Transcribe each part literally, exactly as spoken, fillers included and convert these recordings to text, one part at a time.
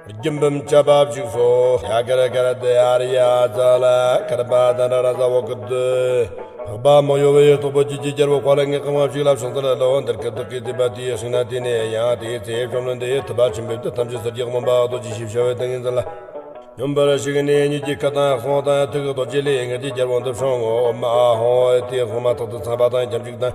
རྒྱུན་བུམ་ཅ་པ་བཅུག་སོ། ཡ་ག་ར་ག་ར་དེ་ཨ་རི་ཡ་ཛ་ལ་ཀར་པ་དན་ར་ར་ཟ་བོ་ཀི་དུ། འཕགས་པ་མི་གཡོ་བའི་སྟོབས་པོ་བཅུད་ཀྱི་རྒྱལ་པོ་ཁོ་ལ་ངེས་གང་བ་ཞིག་ལ་བྱང་ས་ལ་ལོ་འདིར་ཀི་དུ་ཀི་དི་པ་དེའི་ཤིང་ན་དེ་ནས་ཡང་དེའི་ཚེ་བཅོམ་ལྡན་འདས་ཐུབ་པ་ཆེན་པོའི་དུ་ཐམས་ཅད་ཟེར་གྱི་སྨོན་པ་རྡོ་རྗེ་ཞེས་བྱ་བའི་ཏིང་ངེ་འཛིན་ལ། སྙོམས་པར་ཞུགས་ནས་ཉིད་ཀྱི་སྐུ་དང་གསུང་དང་ཐུགས་ཀྱི་རྡོ་རྗེ་ལས་ངེས་ཀྱི་རྒྱལ་པོ་འདི་བྱུང་ངོ་། ཨོ་མ་ཨ་ཧོ། དེའི་དབུ་མ་ཐག་ཏུ་ཚངས་པ་དང་ཁྱབ་འཇུག་དང་།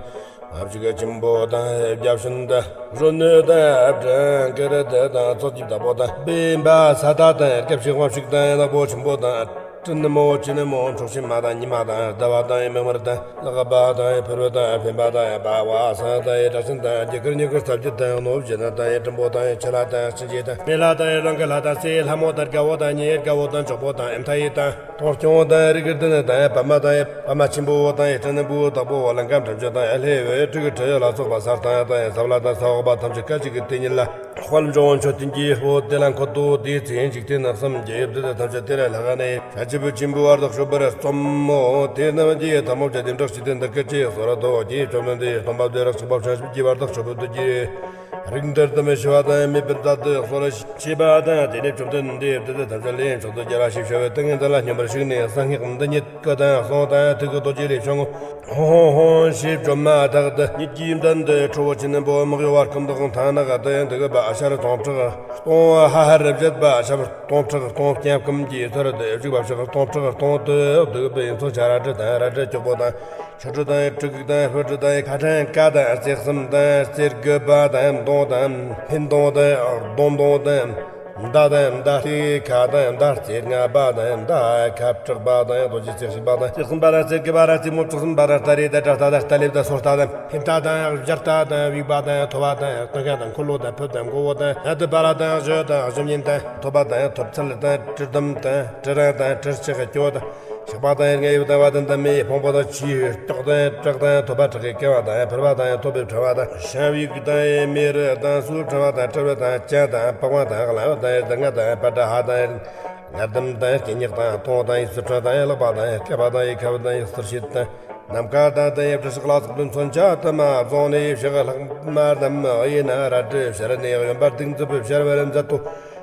ཨ་བཅུ་གི་ཆེན་པོ་དང་། བརྒྱ་བྱིན་དང་། གཞོན་ནུ་དང་། བྲན་ཀིར་ཏི་དང་། ཚོགས་ཀྱི་བདག་པོ་དང་། པད་མ་ས་ཏྭ་དང་། སྐྱབས་ཤིང་དབང་ཕྱུག་དང་། ནག་པོ་ཆེན་པོ་དང་། སྤྲིན་མོ་ཆེན་མོ། འཕྲོག་བྱེད་མ་དང་། ཉི་མ་དང་། ཟླ་བ་དང་། མིག་དམར་དང་། ལག་པ་དང་། ཕུར་བུ་དང་། འཕེན་པ་དང་། པ་བ་ས་དང་། སྒྲ་གཅན་དང་། རྒྱུ་སྐར་མྱུ་གུ་རྩ་བརྒྱད་དང་། ནོར་བུ་བཞི་དང་། སྤྲིན་པོ་དང་། ཆུ་ལྷ་དང་། གཤིན་རྗེ་དང་། མེ་ལྷ་དང་། རང་གི་ལྷ་དང་། སའི་ལྷ་མོ་དང་། རྒྱལ་པོ་དང་། མྱེའི་རྒྱལ་པོ་དང་། ཇོ་བོ་དང་། ཨེ་མཐའ་ཡས་དང་། སྟོང་སྐྱོང་དང་། རིགས་ཀྱི་མཐུ་ནི་དང་། པདྨ་དང་། པདྨ་ཆེན་པོ་དང་། སྤྲིན་ནི་བུ་དྭགས་པོ། ལང་ཀ་དྲིལ་བུ་དང་། ཨེ་ལྷེ་བའི་སྤྲུལ་གྱི་ཁྲི་ལ་སོགས་པ། ས་དང་དང་། ས་བླ་དང་། ས་འོག་པ་ཐམས་ཅད་སྐད་ཅིག་གིས་དེ་ཉིད་ལ་དཔལ་འབྱུང་མཆོད་རྟེན་གྱི་སྤོ་དེ་ལ་འཁོད་དོ། དེའི་ཚེ་འཇིག་རྟེན་གསུམ་གྱི་བདུད་ཐམས་ཅད་དེ་ལ་ལྷགས་ནས། བྱ་བྱེད་པོ་ཆེན་པོའི་བར་དུ་ཤོད་པར་རྩོམ་མོ། དེ་རྣམས་ཀྱི་ཐལ་མོ་སྦྱར་ཏེ་འདྲེན་བྱེད་དེ་འདི་སྐད་ཅེས་གསོལ་ཏོ། ཀྱེ་བཅོམ་ལྡན་འདས། སྟོན་པ་བདེ་ལེགས་གཤེགས་པ་བྱང་ཆུབ་ཀྱི་བར་དུ་ཤོད་པའི་བདུད་ཀྱི་རིགས་འདི་དུ་མི་ཤི་བ་དང་མེད་པར་མཛད་དུ་གསོལ་ཞེས་པ་དང་། དེ་ནས་བཅོམ་ལྡན་འདས་བདུད་ཐམས་ཅད་ལས་མཆོག་ཏུ་གྱུར་པ་ཞེས་བྱ་བའི་ཏིང་ངེ་འཛིན་ལ་སྙོམས་པར་ཞུགས་ནས། གསང་སྔགས་འདི་ཉིད་སྐུ་དང་གསུང་དང་ཐུགས་ཀྱི་རྡོ་རྗེ་ལས་བྱུང་ངོ་། ཧོ་ཧོ་ཧོ་ཞེས་བཅོམ་མ་ཐག་ཏུ་ཉིད་ཀྱི་མདུན་དུ་ཁྲོ་བོ་ཆེན་པོ་མི་གཡོ་བ་སྐུ་མདོག་མཐིང་ནག་དང་། འདུག་པ་ཤར་སྟོང་ཕྲག་སྟོང་། ཧ་ཧར་བྱེད་པ་ཤར་སྟོང་ཕྲག་སྟོང་། སྐྱེམས་སྐུམ་གྱི་ཚུལ་དུ་བཞུགས་པ་ཕྱག་སྟོང་ཕྲག་སྟོང་དུ་འདུག་པའི་མཚོན་ཆ་རལ་གྲི་དང་། རལ་གྲི་འཁྱོག་པོ་དང་། ཆུ་གྲི་དང་། གྲི་གུག་དང་། སྤོས་གྲི་དང་། ཁ་ཕྲན་ཀ་དང་། རྩེ་གསུམ་དང་། རྩེ་དགུ་པ་དང་། མདུང་དང་། འཕེན་མདུང་དང་། སྡོམ་མདུང་དང་། མདའ་དང་། མདའ་རྩེ་ཁ་དང་། མདའ་རྩེ་ལྔ་པ་དང་། མདའ་ཁ་དྲག་པ་དང་། རྡོ་རྗེ་རྩེ་གཅིག་པ་དང་། རྩེ་གསུམ་པ་དང་། རྩེ་དགུ་པ་དང་། རྩེ་མོ་བཅུ་གསུམ་པ་དང་། རྟ་རེ་དང་། རྟ་རྟ་དང་། རྟ་ལེབ་དང་། སོ་རྟ་དང་། འཕེན་རྟ་དང་། གཞར་རྟ་དང་། དབྱུག་པ་དང་། ཐོ་བ་དང་། སྟོན་ཁ་དང་། འཁོར་ལོ་དང་། ཕུབ་དང་། མགོ་བོ་དང་། ནད་དུ་པ་ལ་དང་། གཞུ་དང་། གཞུ་བརྙན་དང་། ཐོ་བ་དང་། ཐོ་ཚལ་དང་། གྲི་ལྡུམ་དང་། གྲི་རིང་དང་། གྲི་ལྕགས་ཀྱོག་དང་། ཕྱག་པ་དང་། རྔ་ཡབ་དང་། བ་དན་དང་། མེ་ཡི་ཕུང་པོ་དང་། ཆུའི་སྐྱོགས་དང་། བྲག་དང་། ཐོད་པ་བྲག་གི་ཀ་བ་དང་། ཕུར་བ་དང་། ཐོད་པའི་ཕྲེང་བ་དང་། ཤམ་བུའི་དང་། མེ་རི་དང་། སོའི་ཕྲེང་བ་དང་། ཕྲེང་བ་དང་། སྤྱན་དང་། པགས་པ་དང་། གླང་བུ་དང་། རྡུལ་རྔ་དང་། པ་ཏྲ་ཧ་དང་། ངར་དམ་དང་། སྐེ་ཉག་དང་། དོང་དང་། ཡི་སུ་ཕྲེང་དང་། ལག་པ་དང་། སྐེད་པ་དང་། ཡི་ཁ་བུ་དང་། ཡི་སུར་ཤེད་དང་། ནམ་མཁའ་དང་། དང་། ཡབ་ཏུ་ཕྱག་ལ་སོགས་པའི་མཚོན་ཆ་དུ་མ་བཟུང་ནས། ཕྱག་ལྷག་མ་རྣམས་གཡས་ན་རལ་གྲི་ཕྱིར་ནས་གཡོན་པ་གདུགས་མཛུབ་ཕྱར་བར་མཛད་དོ།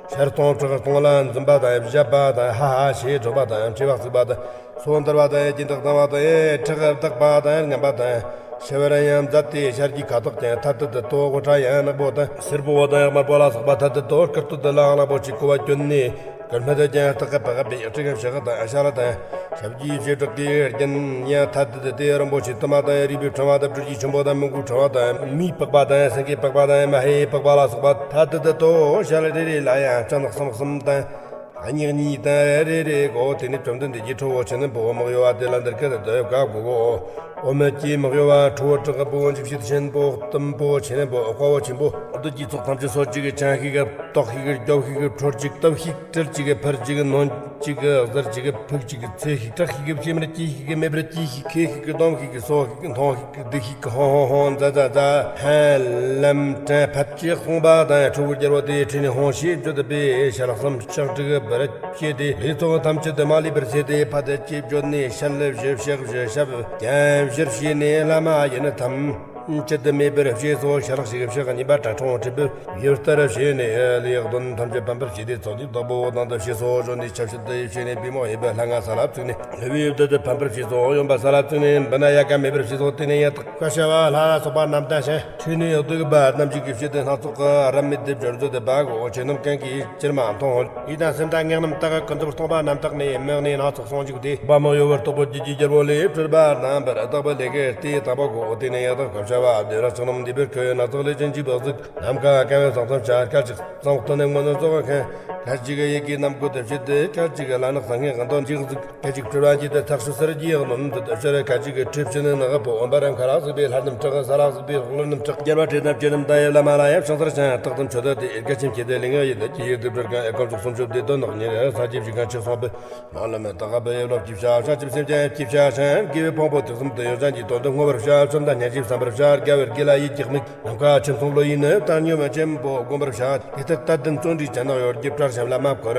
ཤར་སྟོང་ཕྲག་སྟོང་ལ་འཛུམ་པ་དང་། བཞད་པ་དང་། ཧ་ཧ་ཞེས་ཁྲོ་བ་དང་། མཁྲིས་པ་གཙིགས་པ་དང་། སོ་འདར་བ་དང་། སྦྱིན་བདག་དང་བ་དང་། ཁྲག་བདག་པ་དང་། རྔམ་པ་དང་། ཤི་བར་ཡང་མཛད་དེ། ཤར་གྱི་ཁ་དོག་ཀྱང་ཐ་དད་དུ་དོ། དབུ་སྐྲ་ཡང་ནག་པོ་དང་། སེར་པོ་དང་། དམར་པོ་ལ་སོགས་པ་ཐ་དད་དོ། སྐུ་སྟོད་དུ་ལའང་ནག་པོ་ཆེ་ཀོ་བ་གྱོན་ནས། སྐུ་སྨད་དུ་ཀྱང་སྟག་གི་པགས་པའི་སྤྲེའུ་ཕྱག་དང་། ཤ་ལ་དང་། ཞབས་ཀྱི་བྱེ་བྲག་གི་རྒྱན་ཡང་ཐ་དད་དུ་སྟེ། རིན་པོ་ཆེ་དུ་མ་དང་། རིག་པའི་ཕྲེང་བ་དང་། སྦྲུལ་གྱི་ཆུན་པོ་དང་། མོན་གྷོའི་ཕྲེང་བ་དང་། མིའི་པགས་པ་དང་། སེང་གེའི་པགས་པ་དང་། མ་ཧེའི་པགས་པ་ལ་སོགས་པ་ཐ་དད་དུ་དོ། ཤ་ལ་རེ་རེ་ལ་ཡང་སྤྱན་གསུམ་གསུམ་དང་། གཉིས་གཉིས་དང་། རེ་རེ་གོ། དེ་ནས་བཅོམ་ལྡན་འདས་ཀྱིས་ཁྲོ་བོ་ཆེན་པོ་མི་གཡོ་བ་དེ་ལ་འདི་སྐད་དུ་བཀའ་བསྒོའོ། ཨོ་མ་ཀྱེ་མི་གཡོ་བ་ཁྲོ་བོ་དྲག་པོ་འཇིགས་བྱེད་ཆེན་པོ། གཏུམ་པོ་ཆེན་པོ། དཔའ་བོ་ཆེན་པོ། བདུད་ཀྱི་ཚོགས་ཐམས་ཅད་གསོད་ཅིག་འཆང་ཤིག་བཏོག་ཤིག་རྒྱོབ་ཤིག་འཕྲོག་ཅིག་གཏུབ་ཤིག་དྲལ་ཅིག་ཕུར་ཅིག་གནོན་ཅིག་གཟིར་ཅིག་ཕུག་ཅིག་ཚེ་ཤིག་སྐྲག་ཤིག་ཕྱེ་མར་སྐྱེས་ཤིག་མེ་འབར་སྐྱེས་ཤིག་ཁེ་ཤིག་སྡོམ་ཤིག་གསོ་ཤིག་འཐུང་ཤིག་བསྡུ་ཤིག་ཧོང་ཧོང་ཧོང་ཛ་ཛ་ཛ་ཧན་ལམ་དྲན་ཕད་ཅེས་གསུངས་པ་དང་། ཁྲོ་བོའི་རྒྱལ་པོ་དེ་ཁྲོས་ནས་ཧོང་ཞེས་བརྗོད་པས། ཤ་ལ་གསུམ་ཕྱག་དྲུག་འབར་བྱས་ཏེ། ལྷའི་ཚོགས་ཐམས་ཅད་དུ་མ་ལུས་པར་བྱས་ཏེ། ཕད་ཅེས་བརྗོད་ནས་ཞལ་བཞི་ཕྱག་བཞི་ཞབས་བརྐྱང་བཞིར་བྱས་ནས། ལྷ་མ་ཡིན་ཐམས་ཅད་དུ་མེད་པར་བྱས་སོ། ཞལ་ཞིག་ཕྱག་གཉིས་པ་ཁྲ་ཁྲོང་ཁྲི་པོའི་ཡུལ་ལྟར་བྱས་ནས། ལྷའི་གདོན་ཐམས་ཅད་ཕམ་པར་བྱས་ཏེ། ཚོགས་ཀྱི་བདག་པོ་དང་དུ་བྱས་སོ། གཞོན་ནུའི་ཆ་བྱད་དུ་བྱས་ནས། པུས་མོ་གཡས་པའི་ལྷ་ང་ས་ལ་བཙུགས་ནས། ལྷོ་བའི་བདུད་དུ་ཕམ་པར་བྱས་སོ། གཡོན་པ་ས་ལ་བཙུགས་ནས། མདུན་ན་ཡལ་ག་མེད་པར་བྱས་སོ། དེ་ནས་ཡང་དག་བཀའ་བྱ་བ་ལྷ་ལ་སོགས་པ་རྣམས་དང་ཞིང་། ཁྲོས་ནས་གདུག་པ་རྣམས་ཀྱིས་བསྐུལ་བྱས་ཏེ། སྣ་ཚོགས་ཀྱི་རབ་མེད་དེ་བྱོར་མཛད་དེ་པ་གོ། ཆོས་རྣམས་གང་གིས་ཅིར་མ་མཐོང་། ཡིད་དང་སེམས་དང་ངག་རྣམས་དག་ཀུན་རྫོབ་སྟོང་པ་རྣམ་དག་ནས། མིག་ནས་སྣ་ཚོགས་ཟུང་འཇུག་སྟེ། པདྨ་གཡོ་བའི་སྟོབས་པོ་བརྒྱད་ཀྱི་རྒྱལ་པོ་ལས་སྤྲུལ་པ་རྣམ་པར་དག་པའི་ལས་ཀྱི་སྟེགས་དང་པོ་གོ། དེ་ནས་ཡང་དག་བཀའ་བྱ་བ་བདེ་ལེགས་ཕྱག་རྣམས་འདུས་པའི་སྐུ། སྣ་ཚོགས་ལས་ཅན་གྱི་བུ་གཟུགས། ནམ་མཁའ་གང་བའི་ས་མཚམས་བྱ། སྐད་ཅིག་གཙང་བོ་ནས་མངོན་སུམ་རྫོགས་པར་མཁྱེན། སྐད་ཅིག་ཡི་གེ་རྣམ་བཀོད་དུ་བྱས་ཏེ། སྐད་ཅིག་ལ་ནི་སངས་རྒྱས་གང་དུ་འཇུག་གཟིགས། སྐད་ཅིག་སྤྲུལ་པ་འགྱེད་དེ་ཐག་ཆོད་སར་གྱི་གནོན་དུ་ཕྱིར། སྐད་ཅིག་གིས་ཁྲོས་བྱས་ནས་ནག་པོ། འོད་འབར་ཁ་ལ་ཟུག་པའི་ལྷ་རྣམས་སྐྲག་ས་ལ་ཟུག་པའི་ལྷ་རྣམས་སྐྲག་རྒྱལ་བ་འབྲས་དང་བཅས་རྣམས་དང་། ཡབ་བླ་མ་ལ་ཡང་ཕྱག་འཚལ་ཞིང་། རྟག་ཏུ་མཆོད་དད་དེ། ཡིད་དགའ་ཆེམ་བསྐྱེད་དེ། ལུས་ངག་ཡིད་དང་ཅི་ཡོད་དུ་སྤྲུལ་གང་། ཡབ་དཀོན་མཆོག་གསུམ་མཆོད་དེ། དོན་དག་ཉེར་ས་བཅུ་བཞི་གང་ཆེ་གསུངས་པས། མ་ལུས་མེ་ཏོག་པའི་ཡབ་སློབ་ཀྱི་ཕྱག་ཕྱག་ཆེམ་སེམས་ཅན་ཡབ་ཀྱི་ཕྱག་ཕྱག་དགེ་བའི་ཕུང་པོ་དུས་གསུམ་དུ་ཡོན་ཏན་གྱི་དོན་དུ་བསྔོ་བར་ཕྱག་ཕྱག་དང་སྙན་ཞུ་བསམ་པར་ཕྱག་དགའ་བའི་དགེ་ལ་ཡིད་ཀྱི་དམིགས། ནམ་མཁའ་ཁྱིམ་སོང་བློ་ཡི་ནི། བཏང་སྙོམས་ཆེན་པོ་བསྒོམ་པར་ཕྱག་དེ་ལྟར་དད་ལྡན་བརྩོན་འགྲུས་ཅན་ནག་ཡོར་གྱི་བཀྲ་ཤིས། བླ་མ་བསྐོར།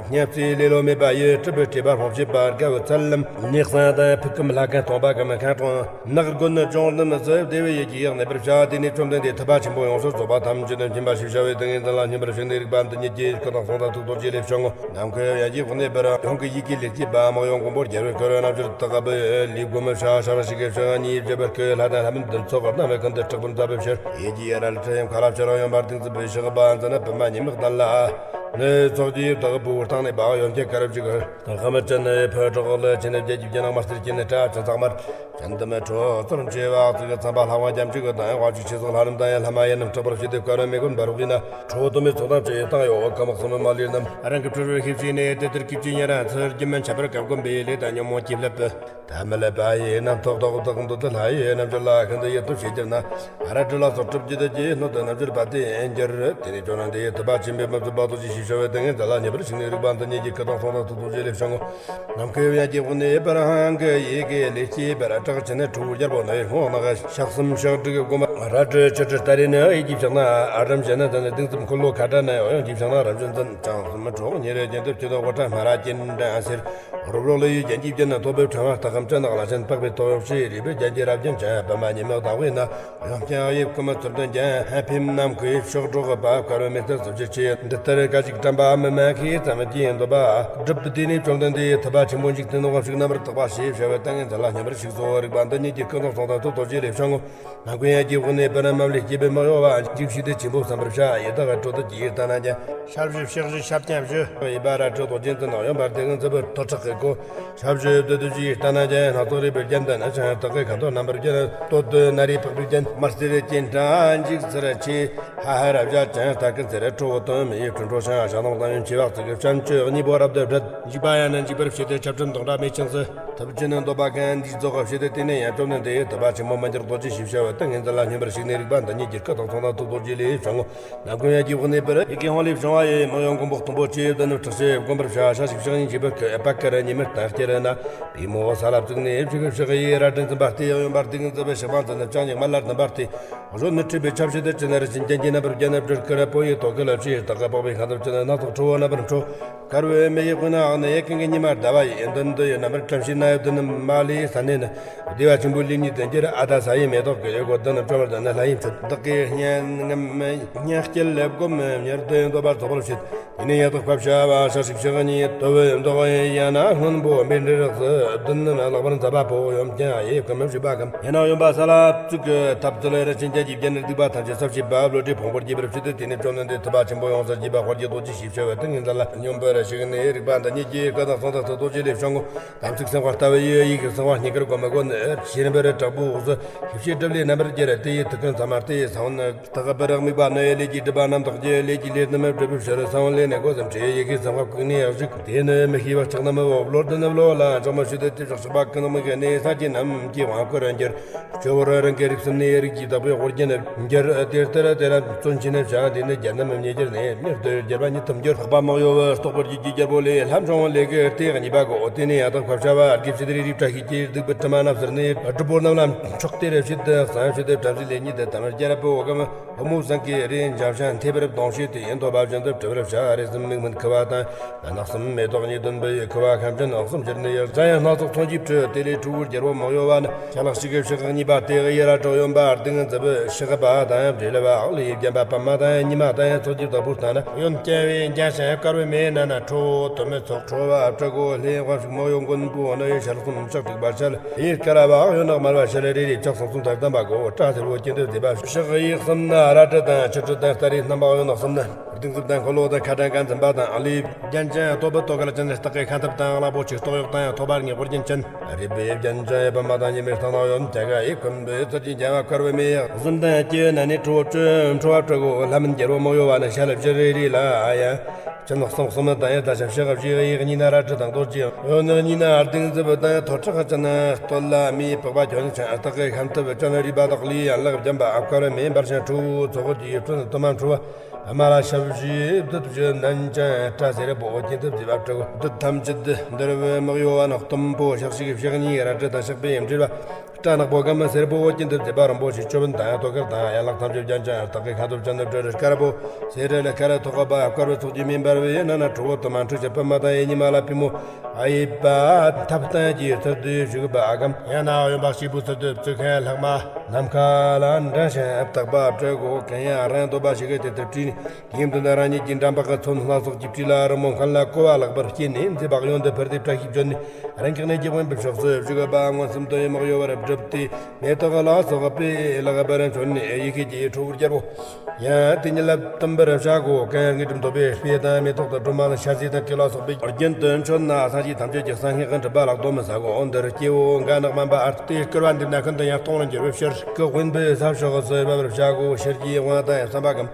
སྙབ་བསིལ་ལེ་ལོ་མེད་པ་ཡི། སྲིད་པའི་སྒྲིབ་པ་སྤོང་བྱེད་པ། དགའ་བའི་ཚལ་ལམ་གནས་གསང་དང་། ཕུག་གམ་ལྷ་ཁང་སྟོང་པ་གམ་ཁང་གྲོང་། ནགས་དགོན་ལྗོངས་རྣམས་སུ། བདེ་བའི་ཡིད་ཀྱིས་གནས་པར་བྱ། དེ་ནས་བཅོམ་ལྡན་འདས་ཐུབ་པ་ཆེན་པོ་ཡོངས་སུ་རྫོགས་པ་ཐམས་ཅད་མཁྱེན་པ་ཞེས་བྱ་བའི་ཏིང་ངེ་འཛིན་ལ་སྙོམས་པར་ཞུགས་ནས། རིག་པ་འདི་ཉིད་ཀྱི་སྐུ་དང་གསུང་དང་ཐུགས་རྡོ་རྗེ་ལས་བྱུང་ངོ་། ནམ་མཁའི་དབྱིངས་ཀྱི་དབུས་ནས་འབར། ཡང་གི་ཡི་གེ་ལས་སྐྱེས་པ། དམག་ཡུམ་མགོན་པོ་རྒྱལ་བའི་སྐུ་རུ་རྣམ་བཅུར་དག་པའི་ལུས་བསྒོམ་མི་བྱ། ཞབས་ཕྱི་གེ་ཕྱག་གཉིས་བརྗོད་པར་བསྐུལ། ལྷ་དང་ལྷ་མིན་བདུན་ཚོགས་རྣམས་ཀུན་ཏུ་དྲག་པོར་འཛབ་བའི་ཕྱིར། ཡིད་ཀྱི་ཡ་རལ་ཁྲི་ཡི་མཁའ་ལ་ཕྱི་རུ་ཡོན་པར་གདུང་འཛིན་པའི་ཕྱག་པ་འཛིན། པདྨ་ཉི་མའི་གདན་ལ་ནི་ཚོགས་ཀྱི་བདག་པོའི་སྟེང་ནས་འབག། ཡོན་ཏན་དཀར་པོ་བཅུ་གི་དང་། ཁ་མར་ཅན་ནི་ཕོ་བྲང་ལ་ཕྱི་ནས་བརྒྱད་ཀྱི་རྒྱན། དམར་སེར་གྱི་ནི་སྐྲ་ཅན་ཚང་མར། ཅན་དུ་མི་ཁྲོ་ཚུལ་འཆོས་པ་ཙིག་གི་ཚངས་པ་ལྷ་དབང་རྒྱ་མཆོག་གི་དང་། དབང་ཕྱུག་ཆོས་སྲིད་ལྷ་རྣམས་དང་། ཡང་ལྷ་མ་ཡིན་རྣམས་དྲེགས་པར་བྱེད་དེ། དཀར་བའི་མེ་བཀོན་འབར་བའི་ན། ཁྲོ་བོ་དུ་མའི་ཚོགས་དང་བཅས་བཏང་ཡོད། ཁམས་གསུམ་མ་ལུས་རྣམས། རང་གི་སྤྲུལ་པའི་ཤེས་བྱས་ནས། དེ་ལྟར་གུས་བཅས་ཉན་རང་ཚུལ། སྒྱུ་མ་འཆད་པར་སྐབས་བསྒོམས་པའི་ལས་དང་ཉོན་མོངས་ཀྱིས་བསླད་པའི། ཐ་མལ་པ་ཡི་རྣམ་རྟོག་དག་དག་འདོད་དུ་ལྷ་ཡི་རྣམ་འགྱུར་ལ། ཤིན་ཏུ་ཡིད་དུ་བྱེད་གྱུར་ན། རལ་གྲི་ལ་སོགས་གྲུབ་ཀྱི་དུས་ཀྱི་སྣོད་དུ་རྣམ་འགྱུར་པ་དེ་འགྱུར། དེ་ནས་བཅོམ་ལྡན་འདས་ཐུབ་པ་ཆེན་པོས་མི་བཟོད་པ་རྡོ་རྗེ་ཞེས་བྱ་བའི་ཏིང་ངེ་འཛིན་ལ་སྙོམས་པར་ཞུགས་ནས། རིག་པ་འདི་ཉིད་ཀྱི་སྐུ་དང་གསུང་དང་ཐུགས་རྡོ་རྗེ་ལས་བྱུང་ངོ་། ནམ་མཁའི་དབྱིངས་ཀྱི་དབུས་ནས་འབར། ཡང་གི་ཡི་གེ་ལས་སྐྱེས་པ། སྲེག་བཅད་ནི་ཁྲོ་བོའི་རྒྱལ་པོ་ནི། སྔོ་ནག་ཕྱག་གསུམ་ཕྱག་དྲུག་བསྒོམ་པ། རལ་གྲི་ཆུ་གྲི་སྟ་རེ་ནི། གཡས་ཀྱི་ཕྱག་ན་ཨ་རམ་བྱས་ནི་དང་། གདུང་འཛིན་འཁོར་ལོ་ཁ་ཏ་ན། གཡོན་གྱི་ཕྱག་ན་རང་བྱུང་འཛིན། ཕྱག་གསུམ་ཁྲོ་བོ་ཉེ་རུ་བརྒྱན་ཏེ། སྤྱི་དང་དབུ་སྐྲ་སྨ་ར་ཅན་འདྲ་ཟེར། རོ་རོ་ལ་ཡི་རྒྱན་གྱིས་བརྒྱན་ནི། ཐོད་པའི་ཕྲེང་བ་སྟག་གམ་ཅན། ནག་ལ་ཅན་པགས་པའི་ཏོག་གཡོགས་ཤིང་། རུས་པའི་རྒྱན་གྱིས་རབ་བརྒྱན་ཅིང་། པདྨ་ཉི་མའི་བདག་པོའི་ནི། གཡོན་བརྐྱང་གཡས་བསྐུམ་ཚུལ་དུ་བརྒྱན། ཧན་ཕིམ་ནམ་མཁའི་ཕྱོགས་སྒྲོགས་པ། དཀར་བའི་མེ་ལྟར་བཟོ་བྱེད་ཆེ། འདི་ལྟར་སྐད་ཅིག་དྲན་པ་མི་དམན་ཤེས་ཙམ་གྱིས་འདོད་པ་སྒྲུབ། དེ་ནས་བཅོམ་ལྡན་འདས་ཐུབ་པ་ཆེན་པོ་འཇིག་རྟེན་དབང་ཕྱུག་རྣམ་པར་དག་པ་ཞེས་བྱ་བའི་ཏིང་ངེ་འཛིན་ལ་སྙོམས་པར་ཞུགས་སོ། རིག་པ་འདི་ཉིད་ཀྱི་སྐུ་དང་གསུང་དང་ཐུགས་རྡོ་རྗེ་ལས་བྱུང་ངོ་། ནམ་མཁའི་དབྱིངས་ཀྱི་དབུས་ནས་འབར། མ་ལུས་སྐྱེས་པའི་དམག་ཡོ་བ། འཇིགས་ཤིག་དེ་ཆེན་པོ་བསམ་པར་བྱ། ཡི་དྭགས་ཁྲོ་ཐུལ་གྱི་ཡི་ལྟ་ན་ཅན། ཞབས་བཞི་ཕྱག་བཞི་ཞབས་བརྐྱང་བཞི། གཡས་པ་རལ་གྲི་རྡོ་རྗེ་འཛིན། གཡོན་པ་གདུང་འཛིན་པོ་ཐོད་ཁྲག་གི་གོ། ཞབས་བཞི་བདུད་བདུད་ཀྱི་ལྟ་ན་ཅན། སྣ་ཚོགས་རུས་པའི་རྒྱན་དུ་ནི། ཅན་སྟག་གི་ཁ་དོག་རྣམ་པར་བརྒྱན། སྟོད་དུ་ནྲྀ་ཕག་པའི་རྒྱན། དམར་སེར་གྱི་འདྲ་འཇིགས་ཚུལ་ཆེ། ཧ་ཧ་ར་བཞག་ཅན་སྟག་གི་ཚེར། ཁྲོ་བོ་དུ་མའི་ཁྲོ་ཁྲོ་ཞིང་། ཞག་དང་གཏང་ཡུན་ཆེ་བ་ཙིག་གི། བྱམས་ཆོས་གཉིས་པོ་རབ་ཏུ་བྲལ། འཇིགས་པ་ཡང་ནི་འཇིགས་པར་བྱེད་དེ། ཆབ་ཆུ་མདོག་འདྲ་མེ་ཆེན་སྲིད། ཐུབ་ཆེན་ནི་འདོད་པ་ཀུན་འདིས་རྫོགས། ཞེས་ཏེ། དེ་ནས་ཡང་བཅོམ་ལྡན་འདས་ཐུབ་པ་ཆེན་པོ་མི་འགྱུར་རྡོ་རྗེ་ཞེས་བྱ་བའི་ཏིང་ངེ་འཛིན་ལ་སྙོམས་པར་ཞུགས་ནས། རིག་པ་འདི་ཉིད་ཀྱི་སྐུ་དང་གསུང་དང་ཐུགས་རྡོ་རྗེ་ལས་བྱུང་ངོ་། ནམ་མཁའི་དབྱིངས་ཀྱི་དབུས་ནས་འབར། ཡི་གེ་ཧཱུྃ་ལས་བྱུང་བ་ཡི། དམག་ཡུམ་མགོན་པོ་གཏུམ་པོ་ཆེ། བདུད་རྣམས་བྲེགས་བྱེད་བསྒོམ་པར་བྱ། ཞལ་ཞིག་ཕྱག་གཉིས་འགྱེད་པར་བསྐུལ། པད་དཀར་ཉི་མའི་སྟེང་སྐྱེར་ན། པུས་མོ་ས་ལ་བཙུགས་ནས། ཕྱོགས་ཕྱོགས་ཡི་རལ་གྲི་འཛིན་པ་སྟེ། གཡོན་པར་གདུང་འཛིན་པའི་ཕྱག་པ་འཛིན། ཕྱག་གཉིས་མ་ལ་བསྣུན་པ་སྟེ། གཞོན་ནུ་ཁྲོས་པའི་ཆབ་བྱེད་དུ་ཅི་ནར་བཞིན། རྒྱན་གྱི་རྣམ་པར་བརྒྱན་ནས་སྦྲུལ་དཀར་པོ་ཡི། ཏོག་གི་ལ་ཕྱིའི་སྟག་གི་པགས་པའི་ཁ་འདབ་ཅན། སྣ་ཚོགས་ཁྲོ་བོ་རྣམ་པར་འཕྲོ། དཀར་བའི་མེ་ཡི་དབུས་ན་འོག་ནས། ཀུན་གྱི་ཉི་མ་ཟླ་བ་ཡི། མདུན་དུ་ཡི་རྣམ་པར་བཀྲམ་ཞིང་ན། ཡི་བདུད་རྣམས་མ་ལུས་ས་ནས་ནི། བདེ་བ་ཆེན་པོའི་ལུས་ཉིད་དུ་འགྱུར། ཨ་ད་ས་ཡི་མེ་ཏོག་གི་གཡོ། བདུད་རྣམས་བཅོམ་པར་འདོད་ན་ལྷ་ཡི་མཆོད། བདག་གིས་སྙན་ངག་སྙན་སྐྱེལ་ལེབ་བསྒོམ་མྱུར་དུ་འདོད་པ་རྫོགས་པར་བྱེད། དེ་ནས་ཡང་དག་པར་བྱ་བ་ཞལ་ཞིག་ཕྱག་གཉིས། དོ་བོའི་མདོག་ཡང་ན་སྔོན་པོ་བཻ་ཌཱུརྻ་རིས་སུ། བདུད་རྣམས་ལེགས་པར་འཛད་པ་པོ། གཡོན་བརྐྱང་གཡས་བསྐུམ་བཞུགས་པ་གམ། ཡང་ན་གཡོན་པ་ས་ལ་བཙུགས། ཐབས་ཚུལ་རིན་ཆེན་རྒྱན་གྱིས་བརྒྱན། སྡིག་པ་ཐམས་ཅད་བསྲབས་བྱས་པ། བློ་གྲོས་ཕུང་པོར་རྒྱས་པར་བྱེད་དེ། དེ་ནས་བཅོམ་ལྡན་འདས་ཐུབ་པ་ཆེན་པོ་ཡོངས་སུ་རྒྱས་པ་དཔལ་གྱི་རྡོ་རྗེ་ཞེས་བྱ་བའི་ཏིང་ངེ་འཛིན་ལ་སྙོམས་པར་ཞུགས་ནས། རིག་པ་འདི་ཉིད་ཀྱི་སྐུ་དང་གསུང་དང་ཐུགས་རྡོ་རྗེ་ལས་བྱུང་ངོ་། དམ་ཚིག་སེམས་དཔའ་ལྟ་བུ་ཡི། ཡི་གེ་གསང་བ་སྙིང་གར་བསྒོམ་མི་དགོས་ནི། ཕྱི་རིམ་པར་དྲག་པོའི་འོག་ཏུ། ཤེས་བྱའི་སྒྲིབ་ལས་རྣམ་པར་རྒྱལ། དེ་ཡི་ཐུགས་ཀུན་ཚད་མ་སྟེ། ས་བོན་ནི་སྟག་པུ་རི། དམིགས་པ་ནི་ལས་ཀྱི་སྒྲིབ་པ་རྣམ་དག་གི། ལས་ཀྱི་ལས་རྣམས་སྒྲིབ་པའི་ཕྱིར། ས་བོན་ལས་ནི་སྒོ་གསུམ་ཕྱེ། ཡི་གེ་གསང་བ་བཀུག་ནས་བཞུགས། དེ་ནི་མི་ཤེས་པ་ལྕགས་རྣམས་འོབས། ལོ་རྡུལ་ནི་གློ་ལ་ལྕགས་མ་ཞུ་སྟེ། དེ་བཞག་ཆགས་པ་ཀུན་དམིགས་ནས། སངས་རྒྱས་རྣམས་ཀྱི་དབང་བསྐུར་འགྱུར། སྤྱི་བོར་རང་གི་རིགས་གསུམ་ནས། རིགས་ཀྱི་བདག་པོའི་དབུ་རྒྱན་འགྱུར། དེ་ལྟར་དེ་རྣམས་བརྩོན་ཕྱིན་ནས་བྱ། དེ་ནི་རྒྱན་རྣམས་མི་འགྱུར་ནས། མྱུར་དུ་རྒྱལ་བ་ཉིད་དུ་འགྱུར། འཕགས་པ་དམག་ཡོ་བུ་སྟོབས་སྐུ་རྒྱུད་ཀྱི་རྒྱལ་པོ་ལས། ལྷ་མཆོང་བ་ལས་ཀྱི་སྟེ་གཉིས་པ་གོ། དེ་ནས་ཡང་དག་པར་བྱ་བ་དགེ་བཤེས་རི་རབ་བཀྲ་ཤིས་ཀྱི། སྡིག་པའི་དྲི་མ་རྣམས་བསལ་ནས། སྒྲུབ་པོ་རྣམས་ལ་མཆོག་སྟེར་བྱེད་དུ། གསང་ཡང་ཆོས་སྡེ་བྲམ་ཟེ་ལས་ཉིད་དུ། དམ་རྒྱལ་པོ་གམ་བུ་མོ་བཟང་གི་རིགས། འཇམ་ཞིང་མཐེབ་རབ་གདོང་ཤེས་ཏེ། འདོད་པ་བཞིན་དུ་སྒྲུབ་པར་བྱ། རིགས་གསུམ་མིག་སྨན་ཁུ་བ་དང་། སྣ་ནག་གསུམ་མེ་ཏོག་གཉིས་བདུན་པའི། ཁུ་བ་ཁམས་ཅན་ཨོག་གསུམ་གྱུར་ནས། སྒྲ་ཡང་སྣ་ཚོགས་མཚོན་གྱིས་འཁྲུལ། དེ་ལས་ཁྲོ་བོའི་རྒྱལ་པོ་དམག་ཡོ་བུ་ནི། ཞལ་ལག་ཕྱི་གི་ཕྱག་གཉིས་པ་སྟེ། གཡས་རལ་གྲི། གཡོན་པ་གདུང་འཛིན་པའི་ཕྱག་པ་དང་། བྲེ་ལ་བ་ཨག་ལས་བརྒྱན་པ་པདྨ་དང་། ཉི་མ་དང་ཚོགས་ཀྱི་བདག་པོ་ལྟ་ན། གཡོན་བརྐྱང་བས་འཇའ་ཞིང་དཀར་བའི་མེ་ནང་ན། ཁྲོ་བོ་དུ་མའི་ཚོགས་ཁྲོ་བོ་ཨ་བྲ་གོ། ལྷའི་དབང་ཕྱུག་དམག་ཡོ་མགོན་པོ་ནི། ཞལ་གསུམ་ཕྱག་དྲུག་པ་ཞལ། གཡས་དཀར་བ་གཡོན་དམར་བ་ཞལ། རེ་རེ་ཕྱག་གསུམ་གསུམ་ལྟར་བསྡམས་པ་གོ། སྐྲ་སེར་པོ་གྱེན་དུ་མཛེས་པ། ཕྱག་གཡས་གསུམ་ནི་རལ་གྲི་དང་། ཆུ་གྲི་དང་། སྟ་རེ་རྣམ་པ། གཡོན་གསུམ་ནི། གདུང་འཛིན་དང་འཁོར་ལོ་དང་། ཁ་ཏ་ཀ་འཛིན་པ་དང་། ཨ་ལི་རྒྱན་ཅན་སྟོབས་པོ་ཏོག་དཀར་ཅན། སྟག་གི་ཁ་འཐབ་དང་། གླང་པོ་ཆེའི་སྟོད་གཡོགས་དང་། ཐོད་པ་ལྔའི་དབུ་རྒྱན་ཅན། རུས་པའི་རྒྱན་ཅན་པདྨ་དང་། ཉི་མའི་སྟེང་ན་གཡོན་བརྐྱང་གཡས་བསྐུམ་པའི་ཚུལ་གྱིས་འཇམ་པ་དཀར་བའི་མེ། གཟི་དང་བཅས་ནང་ནས་ཁྲོ་བོ་བཅུ། ཁྲོ་བོ་ཨ་བྲ་གོ། ལྷ་མིན་རྒྱལ་པོ་དམག་ཡོ་བུ་ནི། ཞལ་བཞི་རེ་རེ་ལ་ཡང་ཅན་གསུམ་གསུམ་དང་། ཡང་ད་ཞབས་ཕྱི་ག་བཞི་གཡས་གཉིས་ན་རལ་གྲི་དང་རྡོ་རྗེ། གཡོན་གཉིས་ན་གདུང་འཛིན་པ་དང་། ཐོད་ཁྲག་ཅན་སྟོད་ལ་མེ། པགས་པ་གྱོན་ཅན་སྟག་གི་ཁ་འཐབ་ཅན། རུས་པ་དག་ལས་ཡང་ལག་བརྒྱན་པ། ཨ་དཀར་བའི་མེ་འབར་ཞིང་ཁྲོ་བོའི་ཚོགས་ཀྱི་དྲུང་དུ་མ་ཁྲོ་བོ། པདྨ་ལ་ཞབས་བཞི་བདུད་བཞི་ལྡན་ཅིང་སྐྲ་སེར་པོ་གྱེན་དུ་བརྫེས་པ་བྲག་བདུད་ཐམས་ཅད་འདུལ་བའི་དམག་ཡོ་བ་ནི། གཏུམ་པོ་ཞག་ཞིག་ཞག་གཉིས་རལ་གྲི་དང་ཞགས་པས་འབྲེལ་བ། སྐྲ་ནག་པོ་སྐམ་སེར་པོ་གྱེན་དུ་མཛེས་པ་རིན་པོ་ཆེ་ཅོད་པན་དང་ཏོག་དཀར་དང་ཡན་ལག་ཐམས་ཅད་རྒྱན་ཅན་ཡང་དག་གི་ཁ་དོག་ཅན་དུ་སྤྲུལ་དཀར་པོ་སེར་ལ་དཀར་ཐོག་པ་དཀར་པོའི་ཚོགས་ཀྱི་མེ་འབར་བའི་ནང་ན་ཁྲོ་བོ་དུ་མ་འཁྲུགས་ཀྱི་པདྨ་དང་ཡེ་ཉི་མ་ལ་པུས་མོ། ཨ་ཡེ་པ་ཐབས་ལྟན་གྱི་ཚུལ་དུ་བཞུགས་པ་གམ། ཡང་ན་གཡོན་པ་སྐྱེས་བུ་ཚུལ་དུ་བཙུགས་མཁན་ལྷག་མ། ནམ་མཁའ་ལ་འདྲེན་ཞིང་བརྟག་པ་སྤྲོད་དགོས་མཁན་ཡང་རང་འདོད་པ་ཞིག་གི་དེ་ལྟར་བྲིས་ནས། དེའི་མདུན་དུ་རང་ཉིད་ཀྱི་འགྲམ་པ་གི་ཚོན་སྣ་ཚོགས་ཀྱིས་བྲིས་ལ་རི་མོ་མཁན་ལ་གོ་བ་ལེགས་པར་སྐྱེས་ནས་མཛེས་པ་གཡོན་དུ་འཕུར་ཏེ་བཀྲ་ཤིས་བརྗོད་ནས། རང་གི་གནས་ཀྱི་དབེན་པའི་ཕྱོགས་སུ་བཞུགས་པ་མངོན་སུམ་དུ་ཡི་མོག་ཡོ་བར་བསྒྲུབས་ཏེ། མེ་ཏོག་ལ་སོགས་པས་ལེགས་པར་མཆོད་ནས་ཡི་གེ་ཀྱི་ཁྲོ་བོར་སྦྱར་རོ། ཡང་དེ་ཉིད་ལ་བསྟིམ་པར་བྱ་དགོས་མཁན་དངོས་གྲུབ་ཐོབ་པའི་དཔེ་དང་མེ་ཏོག་དང་སྒྲོལ་མ་དང་ཞལ་ཟས་དང་གོས་ལ་སོགས་པས་རྒྱུན་དུ་མཆོད་ན་སངས་རྒྱས་ཐམས་ཅད་ཀྱི་གསང་སྔགས་ཀྱི་སྒྲུབ་པ་ལ་གདོན་མི་ཟ་གོ། འོ་འདིར་སྐྱེ་བོ་འགའ་ནག་དམན་པ་ཨར་ཏེ་སྐུར་བ་འདེབས་ན་ཤིན་ཏུ་ཡང་སྟོང་རུ་འགྱུར་བའི་ཕྱིར་སྐུ་དབེན་པའི་ས་ཕྱོགས་སུ་འབབ་པར་བྱ་དགོས། ཕྱིར་གྱི་དབང་དང་བསམ་པ་གམ།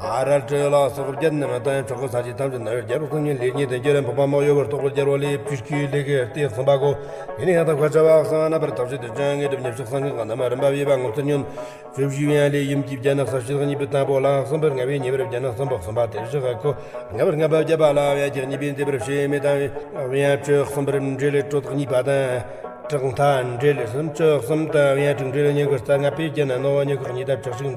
ཨ་རལ་གྲི་ལ་སོགས་བརྒྱད་རྣམས་དང་ཕྱོགས་ཀྱི་ས་གཞི་ཐམས་ཅད་ན་བའི་རྒྱལ་པོ་སངས་རྒྱས་ལས་ཉིད་དང་རྒྱལ་རིམ་འཕགས་པ་མོག་ཡོ་བར་རྟོགས་པར་རྒྱལ་བ་ལས་བཅུ་སྐྱེས་ལས་ཀྱི་སྟེགས་གསུམ་པ་གོ། ཡེ་ནས་ཡང་དག་ཕར་བྱ་བ་གསང་རྣམ་པར་ཐག་ཆོད་དུ་ཀྱང་དངོས་གྲུབ་ཉེར་གཅིག་གསང་སྔགས་རྣམས་རིམ་པ་བྱས་པ་མངོན་དུ་ཉོན། བཅུ་བཞི་ཡན་ལས་ཡུམ་གྱི་བརྒྱ་ནི་གསལ་བྱེད་གཉིས་པའི་དང་པོ་ལ་གསུམ་པར་ལྔ་པའི་གཉིས་པར་བརྒྱ་ནི་གསུམ་པོ་གསུམ་པ་དེ་བཞི་ག་གོ། ལྔ་པར་ལྔ་པ་བརྒྱད་པ་ལ་ཡང་གཅིག་གཉིས་པའི་མཛེས་པར་བྱེད་མེ་དང་། དབྱངས་བཅུ་གསུམ་པར་འབྲེལ་དྲོད་ཐག་གཉིས་པ་དང་། དྲག་མཐའ་འབྲེལ་སུམ་ཅུ་གསུམ་དང་དབྱངས་དྲུག་འབྲེལ་ཉི་ཤུ་རྩ་ལྔ་པའི་རྒྱན་ནི་ནོ་བོ་ཉི་ཤུ་གཉིས་དང་བཅུ་གཅིག་འབྲེལ།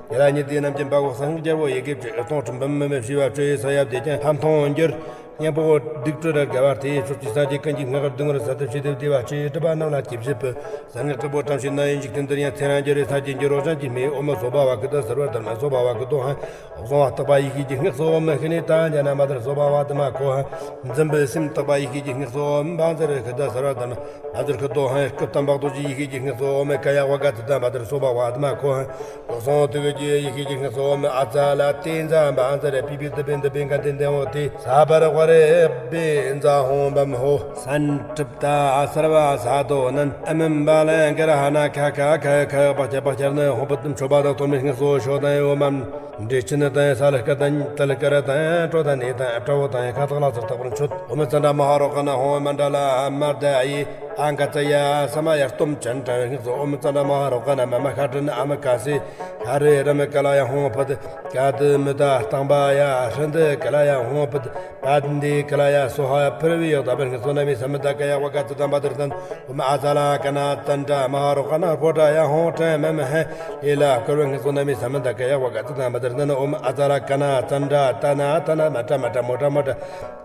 དེ་ལ་ཉི་ཟླའི་རྣམ་རྒྱུན་འབར་བའི་གསང་རྒྱལ་པོ་ཡི་གེ་བཅུ་སྟོང་ཁྲི་འབུམ་མི་མེད་བྱེ་བ་བཅུ་ཡི་ས་ཡབ་དེ་ཀྱང་ལྷ་མཐོང་འགྱུར། སྙན་པོ་སྡིག་སྤྲོད་དགའ་བ་དེའི་ཕྱོགས་ཀྱི་ས་གྱི་ཀུན་གྱི་སྔགས་སྡུག་བསྔལ་ས་དུ་ཕྱེ་དེ་བདེ་བ་ཆེ་སྒྲུབ་པ་རྣམས་ལ་སྐྱེ་བྱེད་པའི་གསང་སྔགས་སྐུ་པོ་བཀྲམ་ཞིང་ན་ཡིན་ཞིག་དེ་འདིར་ཡང་ཚེ་རང་རྒྱལ་བའི་ས་གྱི་འགྱུར་བ་ཅན་གྱི་མེ་ཨོ་མ་སོ་བྷ་བ་ཀི་ཏ་སརྦ་དྷརྨ་སོ་བྷ་བ་ཀི་ཏོ་ཧན། ཨོ་སོང་བ་བརྟག་པ་ཡེ་ཤེས་ཀྱི་སྔགས་སོ་ཨོ་མ་ཤི་ནི་ཏ་ཉ་ན་མ་དར་སོ་བྷ་བ་དྷརྨ་ཁོ་ཧན། འཛིན་པའི་སེམས་བརྟག་པ་ཡེ་ཤེས་ཀྱི་སྔགས་སོ་ཨོ་མ་བཛྲ་ཀི་ཏ་སརྦ་དྷརྨ་བཛྲ་ཀི་ཏོ་ཧན། སྐུ་བལྟམས་པ་རྡོ་རྗེ་ཡེ་ཤེས་ཀྱི་སྔགས་སོ་ཨོ་མ་ཀ་ཡ་བ་ག་ཙི་ཏ་མ་དར་སོ་བྷ་བ་དྷརྨ་ཁོ་ཧན། སོགས་སོང་དུ་གི་ཡེ་ཤེས་ཀྱི་སྔགས་སུ་ཨོམ་ཨ་ཙ་ལ་ཏེ་ཛ་བཛྲ་པི་པི་ཏི་པི་འདི་པི་ག་ཏེ་འདི་འོ་ཏེ་ས་བར་ཝ་རེ་པེ་ཛ་ཧོ་བམ་ཧོ། སན་ཏྲིབ་ཏ་ཨ་སར་བ་ས་དོ་ནན་ཨ་མིན་བ་ལན་ཀ་ར་ཧ་ན་ཁ་ཁ་ཁ་ཁ་བ་ཁྱ་བ་ཁྱར་ནི་ཧོ་བུ་ཏམ་ཆོ་བ་དང་ཐོ་མི་སྔགས་སོ་ཤོ་དང་ཨོ་མམ། འདྲེ་ཆི་ནི་དང་ས་ལ་ཀ་དང་ཏ་ལ་ཀ་ར་དང་ཀྲོ་དང་ནེ་དང་ཨ་ཏྲ་བོ་དང་ཁ་ཐག་ལ་ཚག་ཐག་པར་མཆོད། ཨོམ་ཙ་འདྲ་མ་ཧ་རོ་ཀ་ན་ཧོ་མ་འདྲ་ལ་ཨ་མ་ད་ཨི། ཨ་ག་ཙ་ཡ་ས་མ་ཡ་སྟོམ་ཅན་དྲ་བའི་སྔགས་སུ་ཨོམ་ཙ་འདྲ་མ་ཧ་རོ་ཀ་ན་མ་མ་ཁ་དྲི་ན་ཨ་མ་ཀ་སི། ཧ་རེ་ར་མི་ཀ་ལ་ཡ་ཧོང་ཕུད། ཀ་དི་མི་ད་སྟང་པ་ཡ་ཧྲི་འདི་ཀ་ལ་ཡ་ཧོང་ཕུད། པ་འདི་ཀ་ལ་ཡ་སོ་ཧ་ཕུར་བི་ཡག་ད་བར་སྔགས་སོ་ན་མི་ས་མི་ད་ཀ་ཡ་བ་ཀ་ཙི་དམ་པ་དར་ཐན། ཨོམ་ཨ་ཙ་ལ་ཀ་ན་ཙན་དྲ་མ་ཧ་རོ་ཀ་ན་ཕོ་དྲ་ཡ་ཧོང་དྲ་མ་མ་ཧ། ཨེ་ལ་ཀར་བའི་སྔགས་སོ་ན་མི་ས་མི་ད་ཀ་ཡ་བ་ཀ་ཙི་དམ་པ་དར་ཐན། ཨོམ་ཨ་ཙ་ལ་ཀ་ན་ཙན་དྲ་ཏ་ན་ཏ་ན་མ་དྲ་མ་དྲ་མོ་དྲ་མོ་དྲ།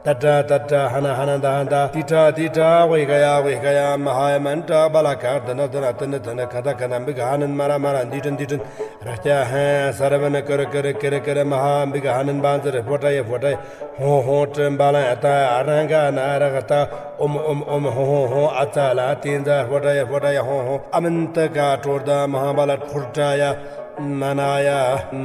ཏ་ཏྲ་ཏ་ཏྲ་ཧ་ན་ཧ་ན་ད་ཧ་ད། ཏི་ཏྲ་ཏི་ཏྲ་ཝེ་ག་ཡ་ཝེ་ག་ཡ་མ་ཧ་ཡ་མན་ཏྲ་བ་ལ་ཀ་ཏི་ན་ཏི་ན་ཏི་ནི་ཏི་ནི་ཁ་ད་ཁ་ན་འབི་ག་ཧ་ནན་མ་ར་མ་ར་འདི་ཏྲིན་འདི་ཏྲིན་ར་ཀྱ་ཧན་ས་ར་བ་ན་ཀ་ར་ཀ་ར་ཀ་ར་ཀ་ར་མ་ཧ་འབི་ག་ཧ་ནན་བ་ཛ་ར་ཕོ་ཏྲ་ཡ་ཕོ་ཏྲ་ཡ་ཧོང་ཧོང་ཏྲིན་བ་ལ་ཡ་ཏ་ཨ་རང་ག་ན་ར་ག་ཏ་ཨོམ་ཨོམ་ཨོམ་ཧོང་ཧོང་ཧོང་ཨ་ཙ་ལ་ཏི་ཛ་ཕོ་ཏྲ་ཡ་ཕོ་ཏྲ་ཡ་ཧོང་ཧོང་ཨ་མན་ཏི་ཀ་ཀྲོར་ད་མ་ཧ་བ་ལ་ཕོར་ཏྲ་ཡ་མ་ན་ཡ་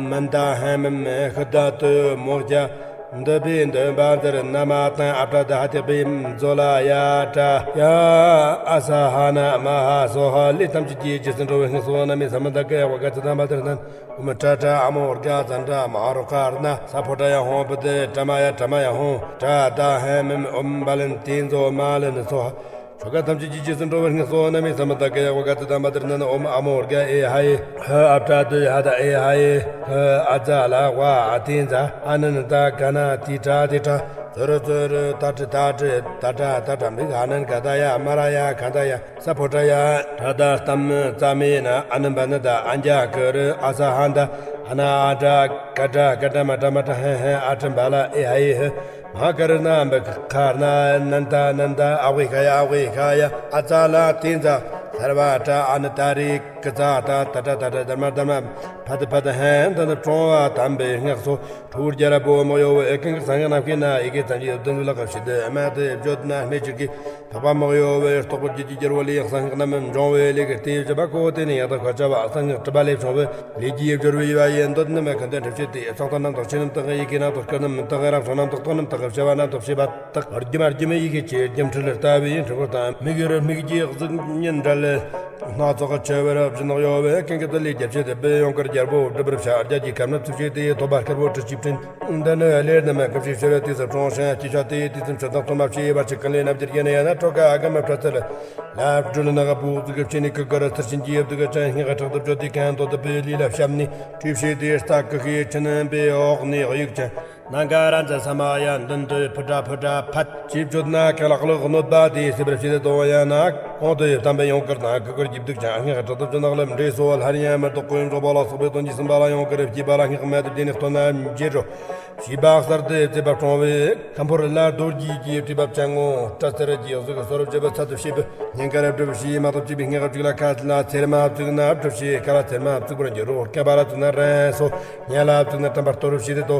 མན་ད་ཧན་མན་མན་ཤི་ད་ཏུ་མོ་ཀྱ། འདི་པའི་འདོན་པ་འདིར་ན་མ་དང་ཨ་པྲ་དྷ་ཧ་ཏི་པའི་མཛོ་ལ་ཡ་ཏྲ་ཡ་ཨ་ས་ཧ་ན་མ་ཧ་སོ་ཧ་ལས་ཐམས་ཅད་ཀྱི་རྗེས་སུ་འགྲོ་བའི་སྔགས་སོ་ན་མི་ས་མ་ད་ཀ་ཡ་བ་ག་ཙི་དམ་པ་དར་ཐན། ཨོ་མ་ཏྲ་ཏྲ་ཨ་མོ་རྒ་ཙན་ཏྲ་མ་རོ་ཀ་ར་ན་ས་ཕོ་ཏྲ་ཡ་ཧོང་པུ་ཏི་ཏྲ་མ་ཡ་ཏྲ་མ་ཡ་ཧོང་ཏྲ་ད་ཧེ་མིམ་ཨོམ་བ་ལན་ཏི་མཛོ་མ་ལན་སོ་ཧ། ཆོ་ག་ཐམས་ཅད་ཀྱི་རྗེས་སུ་འགྲོ་བའི་སྔགས་སོ་ན་མི་ས་མ་ད་ཀ་ཡ་བ་ག་ཙི་དམ་པ་དར་ཐན། ཨོམ་ཨ་མོ་རྒ་ཨེ་ཧ་ཡེ་ཧ་ཨ་པྲ་ཏི་ཧ་ད་ཨེ་ཧ་ཡེ་ཧ་ཨ་ཙ་ལ་ཝ་ཨ་ཏི་ཛ་ཨ་ན་ན་ད་ག་ན་ཏི་ཏྲ་ཏི་ཏྲ་ཙོ་རུ་ཙོ་རུ་ཏ་ཏྲི་ཏ་ཏྲི་ཏ་ཏྲ་ཏ་ཏྲ་མི་ག་ཨ་ནན་ག་ད་ཡ་མ་ར་ཡ་ག་ད་ཡ་ས་ཕོ་ཏྲ་ཡ་ཏྲ་ད་སྟམ་ཙ་མེ་ན་ཨ་ནན་བ་ན་ད་ཨ་ཉ་ཀ་རུ་ཨ་ས་ཧ་ད་ཨ་ན་ཨ་ཏྲ་ཀ་ཏྲ་ཀ་ཏྲ་མ་ཏྲ་མ་ཏྲ་ཧེ་ཧེ་ཨ་ཏྲ་བ་ལ་ཨེ་ཧ་ཡེ་ཧེ། མ་ཧ་ཀ་རུ་ན་འབི་ཁ་ན་ནན་ད་ནན་ད་ཨ་ཝེ་ཁ་ཡ་ཨ་ཝེ་ཁ་ཡ་ཨ་ཙ་ལ་ཏི་ཛ་སར་བ་ཏྲ་ཨ་ན་ཏ་རི་ཀི་ཙ་ཏ་ཏ་ཏ་ཏ་ཏ་དར་མ་དར་མ་ཕ་ཏི་ཕ་ཏི་ཧན་ད་ནི་ཀྲོང་བ་དམ་པའི་སྔགས་སོ་ཁྲུ་རྒྱ་ར་པོ་མོ་ཡོ་ཨེ་ཀན་གི་སང་ཡ་ནམ་ཁེ་ན་ཨེ་ཀེ་ཙམ་གྱི་བདུན་ལ་ཁ་ཕྱི་དེ་མ་དེ་བརྗོད་ན་སྨྲས་ཅིག་གི། འཕགས་པ་མོ་ཡོ་བའི་རྟོགས་པར་བགྱིད་ཀྱི་རྒྱལ་བོ་ལས་གསང་སྔགས་རྣམས་འབྱུང་བའི་ལས་ཀྱི་སྟེ་བཞི་པ་གོ་དེ་ནི་ཡང་དག་ཁ་ཆ་བ་གསང་སྔགས་གྲུབ་པ་ལས་བྱུང་བའི། ལས་ཀྱི་སྦྱོར་བའི་ཡ་ཡན་འདོད་རྣམས་ཀུན་ལྡན་སྒྲུབ་བྱེད་དེ། ཕྱག་དང་རྣམ་དག་ཆོས་རྣམ་དག་ཡི་གེ་རྣམ་དག་སྐུ་རྣམ་དག་བྱ་བ་རྣམ་དག་བྱེད་པ་དག་རྒྱུ་མ་རྒྱུ་མེད་ཡི་གེ་ཆེ་རྒྱུ་འཕྲུལ་ལྟ་བུའི་འཕྲུལ་འཁོར་དང་མིག་ཡོར་མིག་རྒྱུའི་གཟུགས་བརྙན་འདྲ་ལས། སྣ་ཚོགས་ཆེ་བར་སྦྱིན་ཡོད་པའི་ཀུན་གྱི་དུ་ལས་རྒྱ་ཆེ་དེ་པའི་ཡོང་གར་རྒྱལ་པོ་སྒྲུབ་པར་བྱ་རྒྱ་ཀྱི་ཁམས་ན་ཚུགས་ཆེ་དེ་ཐོབ་པ་དཀར་པོ་དྲི་ཆིབས་སྤྲིན། འདི་ནི་ལས་རྣམས་སྐབས་ཤིག་ཤར་བའི་དུས་སུ་གྲོང་ཞིང་སྐྱེ་ཤ་དེའི་དུས་སུ་མཆོད་དང་ཐོག་མ་ཕྱེ་བར་ཆད་ཀུན་ལས་རྣམ་རྒྱལ་རྒྱལ་ནས་ཡང་ན་ཁྲོ་ཀ་ཨ་ག་མ་ཕྲ་ཚལ། ལ་སྦྲུལ་ནག་པོ་གཟུགས་ཀྱི་ཕྱི་ནས་ཀུ་ཀ་ར་ཚུར་ཕྱིན་གྱི་ཡབ་དུ་ཀ་ཅན་སྙིང་ག་ཁྲག་ཏུ་བཅོས་ཏེ་གན་དོ་དུ་པའི་ལུས་ལ་བཤམས་ནས་བཀྲུས་ཕྱེ་དེ་རྟ་ཀུ་ཤའི་ཆུ་ནན་པའི་འོག་ནས་དབྱུག་ཅན། ནམ་མཁའ་ར་མཛད་ས་མ་ཡ་མདུན་དུ་ཕུ་དྲ་ཕུ་དྲ་ཕད། ཅེས་བརྗོད་ན་གང་ལ་གླགས་གནོད་པ་དེ་སེལ་བར་བྱེད་དོ། ཡང་ན་གོང་དུ་བསྟན་པའི་ཡང་དཀར་དང་གུ་གུལ་གྱི་བདུག་ཅན་སྔགས་དྲག་ཏུ་ཅི་ནག་ལམ་འདྲེས་སོ། སླར་ཡང་མི་ལྡོག་གོ་ཡུམ་འཇོག་པ་ལ་སོགས་པའི་དོན་གྱིས་གསུམ་པ་ལ་ཡང་དཀར་བསྐྱེད་པ་ལ་སྔགས་མེད་དུ་བསྡུས་ནས་བསྟོད་ན་འགྱུར་རོ། ཞེས་པ་གསར་དུ་བརྩེགས་པ་སྐྱོང་བའི་ཁམ་ཕོར་ལ་རྡོ་རྗེ་གི་བྲིས་པ་བཅད་ངོ་། སྐྲ་སེར་གྱི་གཟུགས་སོར་བཅད་པའི་ཚད་དུ་བྱས་པའི་སྙིང་གར་སྒྲུབ་བྱས་མ་གཏོགས་བཅས་པའི་སྔགས་བཅུག་ལ་ཁ་ལ་ཚེར་མ་བཙུགས་ན་སྒྲུབ་བྱས། ཁ་ལ་ཚེར་མ་བཙུགས་པར་འགྱུར་རོ། རྐན་པ་ལ་བཙུགས་ན་རན་སོ། སྙན་ལ་བཙུགས་ན་དྲན་པ་སྟོར་བྱས་ཏེ་དོ།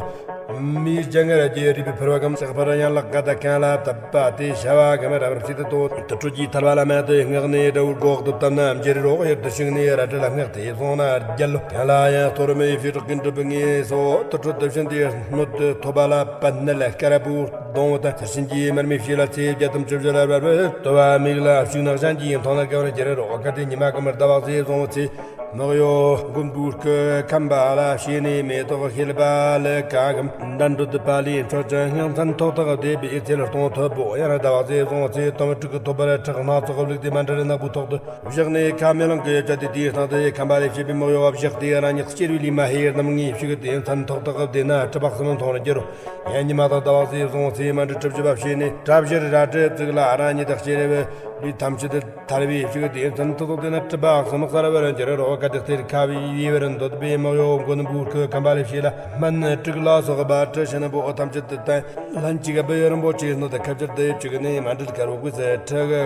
མིའི་སྤྱན་སྔར་གྱི་རིག་པའི་ཕུར་བ་གམ་ཕྱག་ཕུར་ཡན་ལག་ག་ད་གང་ལ་བཏབ་པ་དེ་བྱ་བ་གམ་རབ་རབ་བྱས་ཏེ་དོ། དུར་ཁྲོད་ཀྱི་ཐལ་བ་ལ་མ་དེ་སྔགས་ནས་དགྲ་བོའི་སྒོ་དུ་བཏབ་ན་འགྱུར་རོ། གཡུལ་དུ་ཞུགས་ནས་རལ་གྲི་ལ་སྔགས་དེ་བཟུང་ན་རྒྱལ་ལོ། གང་ལ་ཡང་གཏོར་མའི་བྱེ་བྲག་གི་འགྲུབ་པའི་ངེས་སོ། དུར་ཁྲོད་དུ་ཕྱིན་ཏེ་སྣོད་དུ་ཐོབ་པ་ལ་པད་ནད་དཀར་པོ་གདོང་བུ་དང་། དེར་ཕྱིན་གྱི་མར་མེ་ཕྱེ་ལ་ཚེས་བརྒྱད་དམ་བཅུ་བཞི་ལ་བར་བར་དུ་བ་མིག་ལ་བཅུག་ན་གཞན་གྱི་མཐོང་ན་དགའ་བར་འགྱུར་རོ། གལ་ཏེ་ཉི་མ་གམ་ཟླ་བ་ཚེས་བཟུང་ཚེ། མག་ཡོ་མགོན་པོའི་སྐུ་ཁམས་པ་ལ་བྱས་ནས་མེ་ཏོག་ཤེལ་པ་ལི་ཀ་གམ་འདྲ་འགྲོ་དུ་པ་ལས་འཕྲོ་ཅན་སྔགས་མཚན་ཐོག་ཐག་བསྡེབས་པའི་ཚེ་ལ་གཏོང་ཐུབ་བོ། ཡང་ན་ཟླ་བ་ཚེས་བཟུང་ཚེ་དོམ་དྲུག་གི་ཐོབ་པར་ཁྲག་སྣ་ཚོགས་བླུགས་ཏེ་མཎྜལ་ནག་པོའི་ཐོག་ཏུ་བཞག་ནས་ཁ་མེ་ལོང་གི་བཅད་དེ་དེའི་སྟེང་དུ་ཁམས་པ་ལས་བྱས་པའི་མག་ཡོ་བ་བཞག་སྟེ་རང་ཉིད་སྐྱེ་བའི་ལུས་མ་ཧེ་རྣམ་ལྔས་ཕྱུག་སྟེ་མཚན་ཐོག་ཐག་བསྡེབས་ན་གྲུབ་པ་གསུམ་མཐོང་རུ་འགྱུར་རོ། ཡང་ཉི་མ་དང་ཟླ་བ་ཚེས་བཟུང་ཚེ་མཎྜལ་གྲུབ་ཅི་བ་བྱས་ནས་གྲྭ་བཞིར་རལ་གྲི་བཙུགས་ལ་རང་ཉིད་དང་སྐྱེ་བའི་ལུས་ཐམས་ཅད་དུ། ཐར་བའི་ཕྱིར་དེ་མཚན་ཐོག་ཐོག་དེ་ན་གྲུབ་པ་གསུམ་གསལ་བར་འགྱུར་རོ། གལ་ཏེ་གཏེར་ཁ་བའི་ཡེ་བར་འདོད་པའི་མག་ཡོ་མགོན་པོའི་སྐུ་ཁམས་པ་ལས་བྱས་ལ་སྨན་དྲུག་ལ་སོགས་པ་དྲི་ཞིམ་པོ་ཐམས་ཅད་དུ་བསྟན། ལྷན་ཅིག་བུ་ཡུ་རིན་པོ་ཆེའི་སྣོད་དུ་ཁ་བྱར་དུ་བཅུག་ནས་མཎྜལ་དཀར་པོ་གོས་སུ་ཁྲི་གི་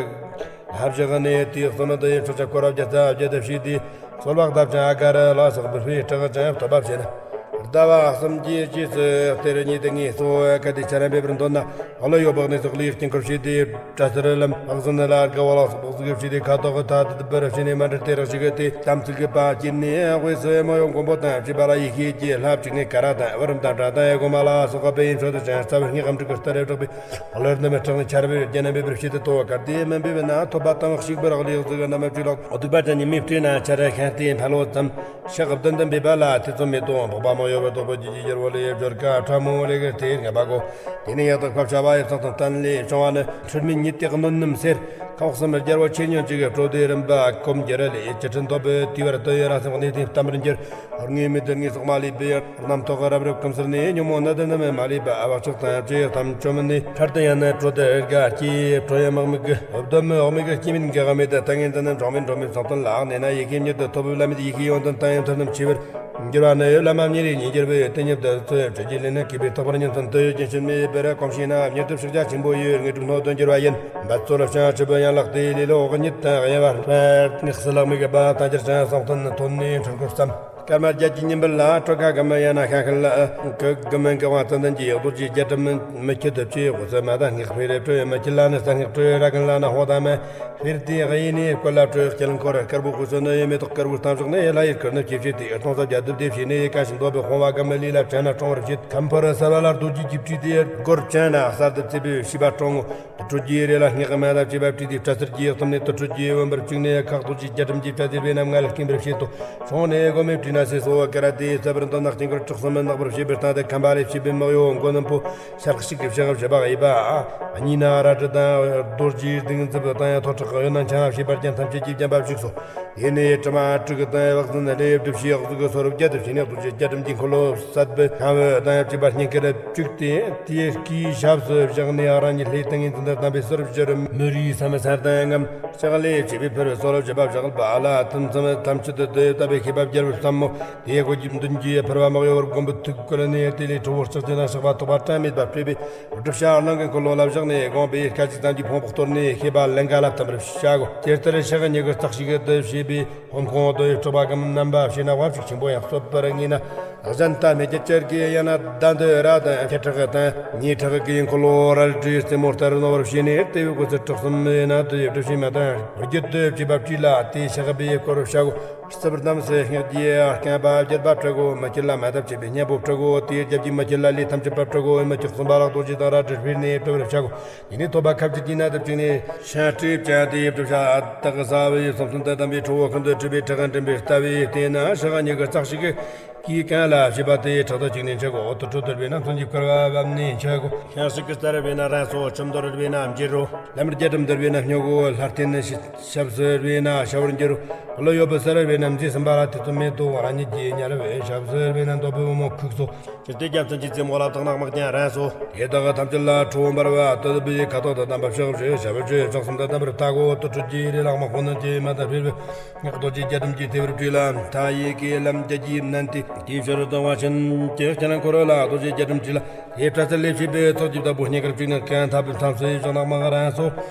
ལྷ་བཞག་ནས་དེའི་གསུམ་དུ་ཡི་ཕྱོགས་ཆ་སྐོར་བ་བརྒྱ་རྩ་བརྒྱད་དུ་བྱས་ཏེ། གསོལ་བ་བཏབ་ཅིང་ཨ་ག་རུ་ལ་སོགས་པའི་སྤོས་དྲག་ཅིང་བསྟོད་པ་བྱས་ན། ཟླ་བ་གསུམ་གྱི་རྗེས་སུ་གཏེར་རྙེད་དེ་ངེས་སོ། གལ་ཏེ་ཆ་རན་འབེབས་པར་འདོད་ན། ཨ་ལོ་ཡོ་བག་ནས་སོགས་ལས་དཀྱིལ་འཁོར་བྱས་ཏེ། གྲྭ་ཟུར་ལམ་བག་ཟོན་ལ་དགའ་བ་ལ་སོགས་བག་ཟིག་བྱས་ཏེ་ཁ་དོག་གི་ཐ་དད་པར་བྱས་ནས་མཎྜལ་དེ་རག་ཞིག་སྟེ་དམ་ཚིག་གི་པ་བསྐྱེད་ནས་དབུས་སུ་མོ་ཡོ་མགོན་པོ་དང་བཅས་པ་ལ་ཡེ་ཤེས་ཀྱི་ལྷ་བཅུག་ནས་ཀ་ར་དང་བར་དང་སྒྲ་དང་ཡེ་གོ་མ་ལ་སོགས་པ་པའི་ཡིན་ཆོག་ཏུ་ཅན་རྩ་བའི་སྙེག་གམ་དྲུག་གི་ལྟར་རེ་བྲག་པའི་ལྷོར་འདི་མི་སྐྲག་ནས་ཆར་བའི་རྒྱ་ན་འབེབས་པར་བྱེད་དུ་དོ། གལ་ཏེ་མི་འབེབས་ན་ཐོབ་པ་དང་ཞིག་པར་ལེགས་ཟིག་རྣམ་པ་བཅུ་ལག་འོ་ཐུག་པ་ཅན་ཉི་མའི་སྤྲིན་ན་ཆར་ཤན་ཏེ་འཕེལ་ལོ་ཙམ། ཕྱག་བདུན་དུ་འབེབས་པ་ལ་ཐེ་ཚོམ་མེད་དོ། འཕགས་པ་མོ་ཡོ་བར་དོགས་པའི་རྒྱུད་ཀྱི་རྒྱལ་པོ་ལས་སྦྱོར་ཀ་ཕྲ་མོ་ལས་ཀར་ཐེར་ངེས་པ་གོ། དེ་ནས་ཡང་དག་ཕབ་བྱ་བ་ཡི་ཚོགས་དང་བསྟན་ལས་བྱུང་བ་ནི། ཁྲོད་མིན་ཉིད་དེ་གནོད་རྣམས་སེལ། ཁམས་གསུམ་རྒྱལ་པོ་ཆོས་ཉིད་ཅིག་གི་སྤྲོ་བདེ་རིམ་པ་སྐོམ་རྒྱལ་ལས་ཅི་ཕྲིན་ཐོབ་པའི་དུས་བར་དུ་ཡི་རང་སེམས་གནས་བརྟན་བརྟན་པར་འགྱུར། རྔོས་མེད་དུ་ངེས་སོགས་མ་ལུས་པའི་རྣམ་རྟོག་རབ་རིབ་ཀུན་སེལ་ནས། ཉོན་མོངས་ནད་དུ་ནད་མེད་མ་ལུས་པ། བག་ཆགས་དང་བཅས་ཐམས་ཅད་མི་ནུས། འཕྲལ་དུ་ཡང་ན་དྲོད་དུ་དགའ་སྐྱེས། དྲོད་ཡང་དམག་མིག་གི་སྡོམ་མི་འོག་མིག་གི་སྐྱེ་མིན་གྱི་དབང་མེད་དུ་ལྟ་ངན་དུ་ནི་འབྲོག་མིན་འབྲོག་མིན་སོགས་དོན་ལ་གནས་ན་ཡེ་ཤེས་མྱུར་དུ་ཐོབ། བླ་མེད་ཡེ་ཤེས་ཡོན་ཏན་དང་ཡང་ཐོབ་རྣམས་ཆེ་བར་འགྱུར་བ་ནི། བླ་མ་མྱུར་རེ་ཉིད་འགྱུར་བའི་དེ་ཉིད་དུ་ཚོད་བྲལ་གྱི་ལས་ནི་གུས་པས་རྟག་པར་ཉིན་མཚན་དུ་ཡོད་ཅིང་ཕྱིར་མེད་པར་གོམས་ཤིང་ན། མྱུར་དུ་ཕྱག་རྒྱ་ཆེན་པོ་ཡི་དངོས་གྲུབ་སྣོད་དུ་འགྱུར་བ་ཡིན། འབད་རྩོལ་བྱང་ཆུབ་ཡན་ལག་དེའི་ལེ་ལོ་ཉིད་དང་གཡེང་བ་སྔགས་སུ་ལག་མི་དགོས་པ་དང་སྦྱར་ཅིང་གསང་རྟེན་ཐོན་ནས་འཕྲུལ་འཁོར་བརྩམས། སྐར་མ་བརྒྱད་ཀྱི་ཉིན་པར་ལ་སྤྲོ་དགའ་གམ་ཡང་ན་ཤ་ཁན་ལ་གི་གམ་གི་དབང་ཙན་དན་གྱི་རྡོ་རྗེ་རྒྱ་གྲམ་མི་ཁྱི་དུ་བཅས་འོ་ཙི་མ་དང་སྔགས་འཕེལ་སྤྲོ་ཡི་མི་ཁྱི་ལ་ནི་ས་སྔགས་སྤྲོ་ཡི་ར་གན་ལ་ན་ཧོ་ད་མ་འཕེལ་ཏེ་གཡས་ནས་བསྐོར་ལ་སྤྲོ་ཡི་དཀྱིལ་འཁོར་དཀར་པོ་གོས་སུ་ནི་ཡི་མེ་ཏོག་དཀར་པོའི་གཏམ་ཕྱོགས་ནི་ཡི་ལྷ་ཡི་སྐུར་ནི་སྐྱེ་བྱེད་དེ་སྟོང་རྩ་བརྒྱད་དུ་བདེ་བྱས་ནི་ཡི་ཀ་ཞིག་འདོད་པའི་དཔུང་བ་གམ་ལས་ལ་བྱ་ན་སྲུང་བར་བྱེད། ཁམ་ཕོར་སར་བ་ལ་རྡོ་རྗེ་གྱི་བྲིས་ཏེ་སྒོར་བྱ་ན་གསར་དུ་བརྩེགས་པའི་བྱིས་པ་སྲུང་ངོ་། དྲོད་ཀྱི་རེ་ལ་སྔགས་མ་དང་བཅས་པ་བྲིས་ཏེ་སྐྲ་སེར་གྱི་གཏུམ་ནས་དུར་ཁྲོད་ཀྱི་བུམ་པར་བཅུག་ནས་ཁག་རྡོ་རྗེ་རྒྱ་གྲམ་གྱི་བྲ་དེར་བས་རྣམས་ང་ལ་སྐྱིན་པར་བྱེད་དོ། སྲུང་ནས་སྒོ་མེ་བྲིས་ན་ཟེར་སོ། ཀ་ར་དེའི་རྩ་བར་འདོད་ན་དཀྱིལ་འཁོར་བྲག་གསུམ་མི་ནག་པར་བྱེད་པའི་སྟེང་དུ་ཁམས་པ་ལས་བྱས་པའི་མག་ཡོ་མགོན་པོ་ཤར་གཅིག་གི་ཕྱག་བཞི་པ་གཡས་པ་གཉིས་ན་རལ་གྲི་དང་རྡོ་རྗེའི་གདུང་འཛིན་དང་ཡང་ཐོག་ཁྲག་གཡོན་ན་འཆང་བ་བྱེད་པར་རྒྱན་ཐམས་ཅད་ཀྱིས་བརྒྱན་པ་བཞུགས་སོ། དེ་ནས་དྲི་མ་དྲུག་དང་བག་ཟན་ལས་གྲུབ་ཞིའི་གཟུགས་ཀྱི་སོར་བརྒྱད་དུ་བྱས་ནས་རྡོ་རྗེ་རྒྱ་གྲམ་གྱི་འཁོར་ལོ་བསད་པའི་ཁམ་བུ་དང་ཡང་བཅས་པ་སྙིང་གར་བཅུག་སྟེ། དེའི་སྐུའི་ཞབས་སུ་བཞག་ནས་རང་ཉིད་ལྷའི་ཏིང་ངེ་འཛིན་དང་ལྡན་པའི་ཟུར་བཞིར་མི་རིགས་སམ་སར་དང་ངམ་ལྕགས་ལས་བྱས་པའི་ཕུར་བུའི་སོར་བཞི་པ་བཞག་པ་ལ་ཐུན་མཚམས་ཐམས་ཅད་དུ་བདུད་བཏབ་པའི་ཤེས་པ་རྒྱལ་བུ་བསམ་མོ། དེའི་སྒོ་བརྒྱད་མདུན་གྱི་ཕུར་བ་མག་ཡོ་བར་མགོན་པོ་ཐུགས་བསྐུལ་ནས་དེ་ལས་ཁྲོ་བོ་ལྕགས་ཀྱུ་དང་ཕྱག་པ་ཐོགས་པ་དྲན་མེད་པ་སྤྲས་པའི། བསྒྲུབ་བྱ་གླང་གི་འཁོར་ལོ་ལ་བཞག་ནས་དགོངས་པའི་སྐད་ཅིག་ཙམ་གྱིས་ཕུང་པོ་གཏོར་ནས་ཤེས་པ་ཀླན་ཀ་ལ་བསྟིམ་པར་བྱ་དགོས། དེ་ལྟར་ཕྱག་གཉིས་ཀྱི་རྩ་གཅིག་ཏུ་བྱས་པའི་ཧོམ་ཁུང་དུ་སྤྲོ་བ་གམ་རྣམ་པ་ཕྱེ་ན་དབང་ཕྱུག་ཆེན་པོ་ཡང་གསོད་པར་ངེས་ན། གཞན་ལྟ་མེད་ཀྱི་ཅེར་གྱི་ཡང་ན་ཟླ་འདོད་ར་དང་ཁྱི་ཁྲག་དང་ཉེ་ཁྲག་གི་འཁོར་ལོ་རལ་གྲིའི་རྩེ་མོ་ལྟར་རྣོ་བར་བྱས་ནས་ལྟེ་བའི་སྒོ་ཙི་བྲག་གསུམ་ཡིན་ན་དུ་ཡི་བྲུ་ཤིང་མ་དང་རྒྱུད་དུ་བྱས་པ་བྲིས་ལ་དེའི་ཕྱག་པའི་སྐོར་བྱ་དགོས། རྩིབས་རྣམས་སུ་སྔགས་ཀྱི་རྐང་པ་བརྒྱད་པ་བྲི་དགོས། མི་སྐྱིལ་ལ་མ་དང་བཅས་པའི་སྙིང་པོ་བྲི་དགོས། དེའི་རྒྱབ་ཀྱི་མི་སྐྱིལ་ལ་ལུས་ཐམས་ཅད་པ་བྲི་དགོས། མི་ཁྱི་གསུམ་པ་ལ་རྡོ་རྗེ་དང་རལ་གྲི་སྤེལ་ནས་བྲི་བར་བྱ་དགོས། དེ་ནས་ཐོད་པ་ཁ་བཅད་ཀྱི་ནང་དུ་བཅུག་ནས་ཤ་སྤྲེལ་བཅའ་སྟེ་བྲུ་ཤ་དག་གི་ས་བའི་སོ་སོ་འདི་དམ་པའི་ཁྲོ་བོ་ཀུན་ཏུ་སྤྲུལ་པའི་ཁྲག་འདྲེན་པའི་ལྟ་བའི་སྟེང་ན་ཕྱག་གཉིས་ཀྱི་རྩ་གཅིག་གིས་གང་ལ་བྱེད་པ་དེའི་ཕྲག་ཏུ་བཅུག་ནས་འཆི་དགོས། དུར་ཁྲོད་དུར་བས་ན་མཚོན་གྱི་བསྐོར་བ་བབས་ནས་འཆི་དགོས། ཤིང་གཅིག་གི་རྩར་བས་ན་རན་སོ། ཆུ་འདོར་བས་ན་འབྱེར་རོ། ལམ་རྒྱ་གྲམ་འདོར་བས་ན་སྨྱོ་དགོས། ལྷ་རྟེན་ཞབས་སུ་བས་ན་ཤ་བར་འགྱུར་རོ། ལོ་ཡོད་པའི་སར་བས་ན་མཛེས་སུ་འབར་བ་དེ་ཚོ་མེད་དོ། རང་ཉིད་ཀྱི་དམྱལ་བའི་ཞབས་སུ་བས་ན་འདོད་པའི་བུ་མོ་ཁུག་སོ། ཁྱེར་ཏེ་རྒྱལ་མཚན་གྱི་རྩེ་མོ་ལ་བཏགས་ན་དམག་ཀྱང་རན་སོ། དེ་དག་ཐམས་ཅད་ལ་ཁྲོ་བོ་འབར་བ་ཏི་ཏི་པའི་ཁ་དོག་དང་ལྡན་པ་ཕྱག་བཞི་ཞབས་བཞི་ཕྱག་གསུམ་དང་ལྡན་པར་ལྟ་གོ། ཏི་ཏྲུ་གྱི་རི་ལ་དམག་དཔུང་ནི་ཀྱེ་མ་དང་ཕེབས་པའི་སྔགས་རྡོ་རྗེ་རྒྱ་གྲམ་གྱིས་ཐེ་བར་བྲིས་ལ། མཐའ་ཡི་གེ་ལམ་བརྒྱད་ཀྱིས་མནན་ཏེ། དེའི་ཕྱིར་དུ་དབང་ཆེན་གྱི་སྤྱན་འཁོར་ལ་རྡོ་རྗེ་རྒྱ་གྲམ་བྲིས་ལ། དེའི་པྲ་ཚིལ་ལས་བྱས་པའི་ཚོགས་ཀྱི་བདག་པོ་སྙན་གར་བཅུག་ནས་ཀྱང་ཐབ་པའི་མཚམས་སུ་བཞག་ན་དམག་རན་སོ།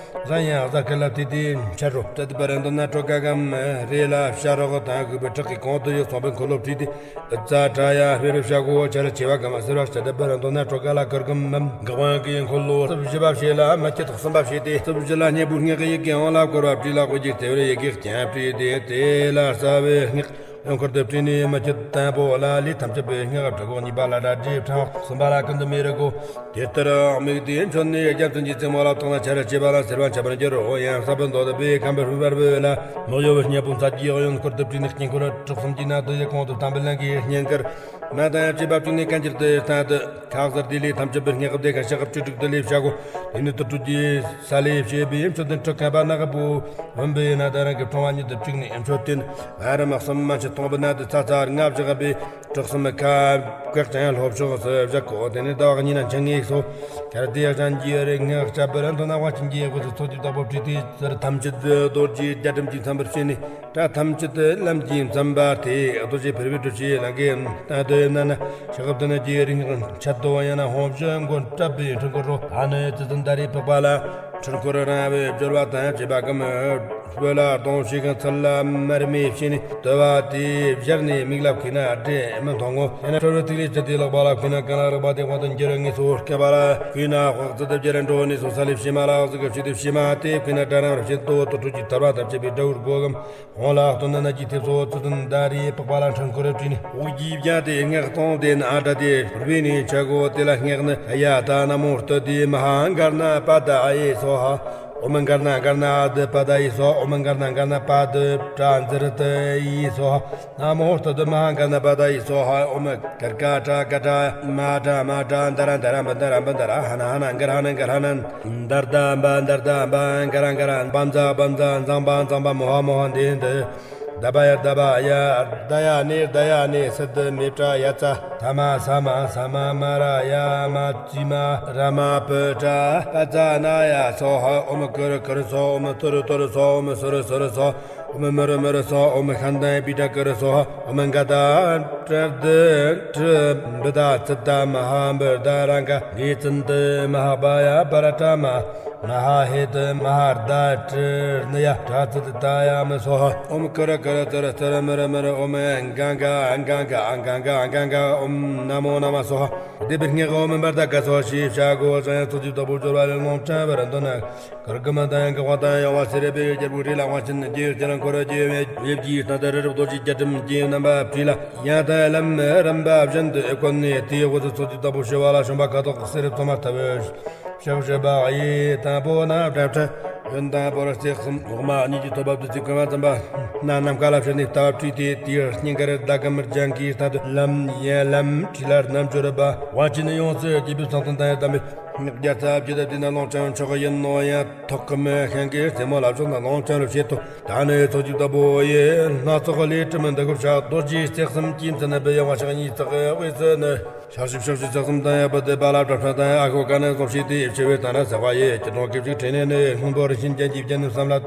གཞན་ཡང་གཟའ་སྐར་ལ་བལྟས་ཏེ་འཆར་རོ། ཏི་ཏི་པ་རན་དུ་ན་ཀྲོ་ཀ་གམ་རེ་ལ་བྱ་རོག་དང་གུས་པའི་བྲག་གི་གོང་དུ་ཡོད་ཚོང་པའི་འཁོར་ལོ་བྲིས་ཏེ། ཙ་དྲ་ཡ་ཧྥེ་རུ་ཤ་གོ་ཆ་ར་ཆེ་བ་གམ་ཟེར་བ་ཤ་དི་པ་ར་འདོ་ན་ཀྲོ་ཀ་ལ་ཀར་གམ་མམ་ག་ཝང་གི་འཁོར་ལོ་རྩིབས་བཞི་པ་བྱས་ལ་མ་ཁྱི་ཐོག་གསུམ་པ་བྱས་ཏེ། རྩིབས་བཞི་ལ་སྙེ་བུ་སྙེ་གི་ཡི་གེ་འོང་ལ་བསྐོར་བ་བྲིས་ལ་གོ་རྒྱུ་དེ་བར་ཡི་གེ་རྐྱང་བྲིས་ཏེ། དེ་ལ་རྩ་བའི་སྔགས་ཡང་འཁོར་དུ་བྲིས་ནས་མ་ཁྱི་དང་པོ་ལ་ལས་ཐམས་ཅད་པའི་སྔགས་བྲི་གོ། གཉིས་པ་ལ་ར་དྲི་ཕྲེང་གསུམ་པ་ལ་ཀུན་ཏུ་མི་རི་གོ། དེ་ལྟར་དམིགས་ཏེ་མཆོད་ནས་རྒྱལ་མཚན་གྱི་རྩེ་མོ་ལ་བཏགས་ན་ཆ་ར་བྱེད་པ་ལ་ཟེར་བ་འཆད་པར་འགྱུར་རོ། ཡང་ས་བོན་མདོ་དུ་པའི་ཁམས་པའི་ཧུ་བར་བོད་ལ་མོ་ཡོ་བའི་སྙེ་བུ་མཚལ་གྱི་གཡོན་སྐོར་དུ་བྲིས་ནས་དཀྱིལ་འཁོར་གྲུ་གསུམ་གྱི་ནང་དུ་ཡི་གོང་དུ་བསྟན་པའི་ལན་གྱི་སྙན་གར་མ་དང་ཡང་བཅས་པ་བཅུག་ནས་གན་གྱི་རྟེན་དུ་ཁག་གསར་དེ་ལས་ཐམས་ཅད་པའི་སྙེ་གབ་དེ་གན་ཤ་གབ་བཅུ་དྲུག་ཏུ་ལས་བྱ་གོ། དེ་ནས་དུར་ཁྲོད་ཀྱི་ས་ལས་བྱས་པའི་མཆོད་རྟེན་ཁྲི་ཁ་པ་ནག་པོ་བུམ་པའི་ནང་དུ་རང་གི་ཕྲེང་བ་ཉིད་དུ་བཅུག་ནས་མཆོད་རྟེན་བར་མ་གསུམ་མ་ཕྱི་སྟོང་པའི་ནང་དུ་ཚ་ཚ་ལྔ་བཞག་པའི། གྲོགས་སམ་ཁ་བཀག་ཅིང་ལྷོ་ཕྱོགས་སུ་བཞག་གོ། དེ་ནས་ཟླ་བ་གཉིས་ན་འཆི་ངེས་སོ། ཁྱེར་ཏེ་གཞན་གྱི་རིགས་ངག་བཅད་པར་འདོད་ན་དབང་ཆེན་གྱི་དབུས་སུ་ཚོགས་ཀྱི་བདག་པོ་བྲིས་ཏེ། ཟུར་ཐམས་ཅད་རྡོ་རྗེ་རྒྱ་གྲམ་གྱིས་མཚན་པར་བྱས་ནས། སྐྲ་ཐམས་ཅད་ལམ་གྱིས་མཚན་པ་སྟེ། རྡོ་རྗེ་ཕུར་བུས་སྒྲུབ་བྱས་ལང་གའི་སྟེང་དུ་ཡོད་ན་ན། ཞག་བདུན་གྱི་རིང་འཆད་དོ། ཡང་ན་ཧོང་བཞི་མགོན་སྐྲ་བའི་འཕྲུལ་འཁོར་རོ། ཨ་ནི་ཙི་ཙི་ད་རེས་འཕགས་པ་ལ། འཕྲུལ་འཁོར་རང་བའི་སྦྱོར་བ་དང་བཅས་པ་གམ། སྤོས་ལ་གཏོང་བྱེད་ཀྱང་ཚུལ་ལ་མར་མེ་བྱས་ནས་བརྟོལ་བ་དེ་སྦྱར་ནས་མིག་ལ་བགོས་ན་འདྲེ་མི་མཐོང་ངོ་། ཡང་ན་ཁྲོ་བོའི་ཐིག་ལེ་བཅུ་དེ་ལག་པ་ལ་བགོས་ན་གང་ལ་རག་པ་དེ་དབང་དུ་འགྱུར་ངེས་སོ། སྐེད་པ་ལ་བགོས་ན་དཔག་ཚད་དུ་སྦྱར་འགྲོ་ནས་སོ། ས་ལེ་བྱེ་མ་ལ་གཟུགས་ཀྱི་བྱེད་དུ་བྱེ་མ་དེ་བགོས་ན་སྒྲ་རང་རབ་བྱེད་དོ། དུར་ཁྲོད་ཀྱི་ཐར་པ་དང་བཅས་པའི་དགྲ་བོའི་སྒོ་གམ། འོང་ལ་སྟོན་ན་ནད་ཀྱི་ཐེབས་སོ། ཙི་ཙི་ད་རེས་འཕགས་པ་ལ་འཕྲུལ་འཁོར་བྲིས་ནས། འོག་གི་བརྒྱ་དེ་སྔགས་གཏོང་དེ་ན་སྒྲ་དེ་རུས་པའི་ནས་ཆ་གོ། དེ་ལ་སྔགས་ནི་ཡ་ད་ན་མོ་སྟོད་དེ་མ་ཧཱ་གར་ཎ་པ་ད་ཨ་ཡེ་སོ་ཧ། ཨོ་མ་གར་ཎ་གར་ཎ་ཨ་དི་པ་ད་ཡེ་སོ། ཨོ་མ་གར་ཎ་གར་ཎ་པ་དི་ཏྲ་ཛི་རི་ཏི་ཡེ་སོ་ཧ། ན་མོ་སྟོད་དི་མ་ཧཱ་གར་ཎ་པ་ད་ཡེ་སོ་ཧ། ཨོ་མ་གར་ཀ་ཏྲ་ཀ་ཏྲ་མ་ཏྲ་མ་ཏྲ་ད་ར་ད་ར་མ་ད་ར་མ་ད་ར་ཧ་ན་ཧ་ན་གར་ཧ་ན་གར་ཧ་ན། འདར་ད་འབའ་འདར་ད་འབའ་འག་ར་འག་ར་འབའ་འཛའ་འབའ་འཛའ་འཛང་འབའ་འཛང་འབའ་མོ་ཧ་མོ་ཧ་འདི་འདི། ད་བ་ཡ་ད་བ་ཡ། ད་ཡ་ནི་ད་ཡ་ནི་སི་ཏི་མི་ཏྲ་ཡ་ཙ། ད་མ་ས་མ་ས་མ་མ་ར་ཡ་མ་ཙི་མ་ར་མ་པུ་ཏྲ་པ་ཙ་ན་ཡ་སོ་ཧ། ཨོ་མ་ཀུ་རུ་ཀུ་རུ་སོ། ཨོ་མ་ཏུ་རུ་ཏུ་རུ་སོ། ཨོ་མ་སུ་རུ་སུ་རུ་སོ། ཨོ་མ་མུ་རུ་མུ་རུ་སོ། ཨོ་མ་ཤ་ད་པི་ཏྲ་ཀུ་རུ་སོ་ཧ། ཨོ་མ་ག་ད་ཏྲ་དི་ཏྲི་བི་ད་ཙི་ད་མ་ཧ་བི་ད་ར་ག་གི་ཙི་ཏི་མ་ཧ་བ་ཡ་པ་ར་ཏྲ་མ། མ་ཧ་ཧེ་ཏི་མ་ཧ་རྡ་ཏྲི་ནི་ཡ་ཏྲ་ཙི་ཏི་ཏ་ཡ་མི་སོ་ཧ། ཨོམ་ཀུ་རུ་ཀུ་རུ་ཙི་རུ་ཙི་རུ་མི་རུ་མི་རུ། ཨོམ་ག་ག་ག་ག་ག་ག་ག་ཨོམ་ན་མོ་ན་མ་སོ་ཧ། སྡེ་པའི་སྔགས་ཨོམ་འབར་ད་ག་སོ་ཞེས་བྱ་གོ། ཙང་ཡང་ཚོགས་ཀྱི་བདག་པོ་སྦྱོར་བ་ལས་ལོང་ཕྲན་བར་འདོད་ན། གར་གུམ་དང་ཡང་ག་བ་དང་ཡང་བ་སེ་རེ་པའི་རྒྱལ་པོ་རི་ལ་དབང་ཆེན་རྗེ་ཡུལ་ཁྱེད་རང་འཁོར་རྗེ་ཡབ་ཀྱི་སྟེང་དུ་རི་རབ་རྡོ་རྗེ་རྒྱ་གྲམ་གྱི་རྣམ་པ་བྲིས་ལ། ཡང་དག་ལམ་རིམ་པ་བཞིན་དུ་བཀོད་ནས་དེའི་དབུས་སུ་ཚོགས་ཀྱི་བདག་པོ་ཞི་བ་ལ་ཞོན་པ་ཁ་དོག་སེར་བཙོ་མ་ལྟ་བུ། ཕྱག་བཞི་པ་ཡི་དང་པོ་ན་བྲག་ཕྲན་ཡོན་དང་པོར་རྩེ་གསུམ་འོག་མ་གཉིས་ཀྱི་ཐོད་པ་བདུད་རྩི་བསྐོལ་བ་ཙམ་པ་ན་ནམ་མཁའ་ལ་ཕྱིར་ནས་ལྟ་བ་བྲིས་ཏེ། དེའི་སྙིང་གར་ཟླ་གམ་ལྗང་གི་སྟེང་དུ་ལམ་ཡན་ལམ་བྲིས་ལ་རྣལ་འབྱོར་པ་དབང་ཆེན་ཡོངས་སུ་རྒྱས་པའི་གསང་རྟེན་དང་ཡང་དམ་པའི་སྙིང་རྒྱ་ཚ་བརྒྱུད་དུ་བསྡུས་ན་ལོངས་སྤྱོད་མཆོག་ཡིན་ནོ། ཡང་ཐོག་གམ་ཤིང་གི་རྩེ་མོ་ལ་བཞུགས་ན་ལོངས་སྤྱོད་བྱེད་དོ། ད་ནི་ཚོགས་ཀྱི་བདག་པོ་ཡི་སྣ་ཚོགས་ལས་གྲུབ་མི་འདི་གུ་ཕྱག་རྡོ་རྗེ་རྩེ་གསུམ་གྱིས་མཚན་པའི་ཡང་བ་ཕྱག་གཉིས་བརྩེགས་དབུས་སུ་ནི། ཕྱག་བཞི་ཕྱོགས་བཞི་རྩེ་གསུམ་དང་ཡང་བ་དེ་བ་ལ་བྲག་ཕྲན་དང་ཡང་ཨ་ཁུ་ཀ་ནས་བཟུང་བྱས་ཏེ་ཆེ་བའི་དང་ན་ཟག་པ་ཡི་ཀྱི་དོན་སྐད་ཅིག་དྲན་ནས་ནི་སྔོན་པོ་རིན་ཆེན་རྒྱན་གྱིས་བརྒྱན་ནས་བསམ་ལ།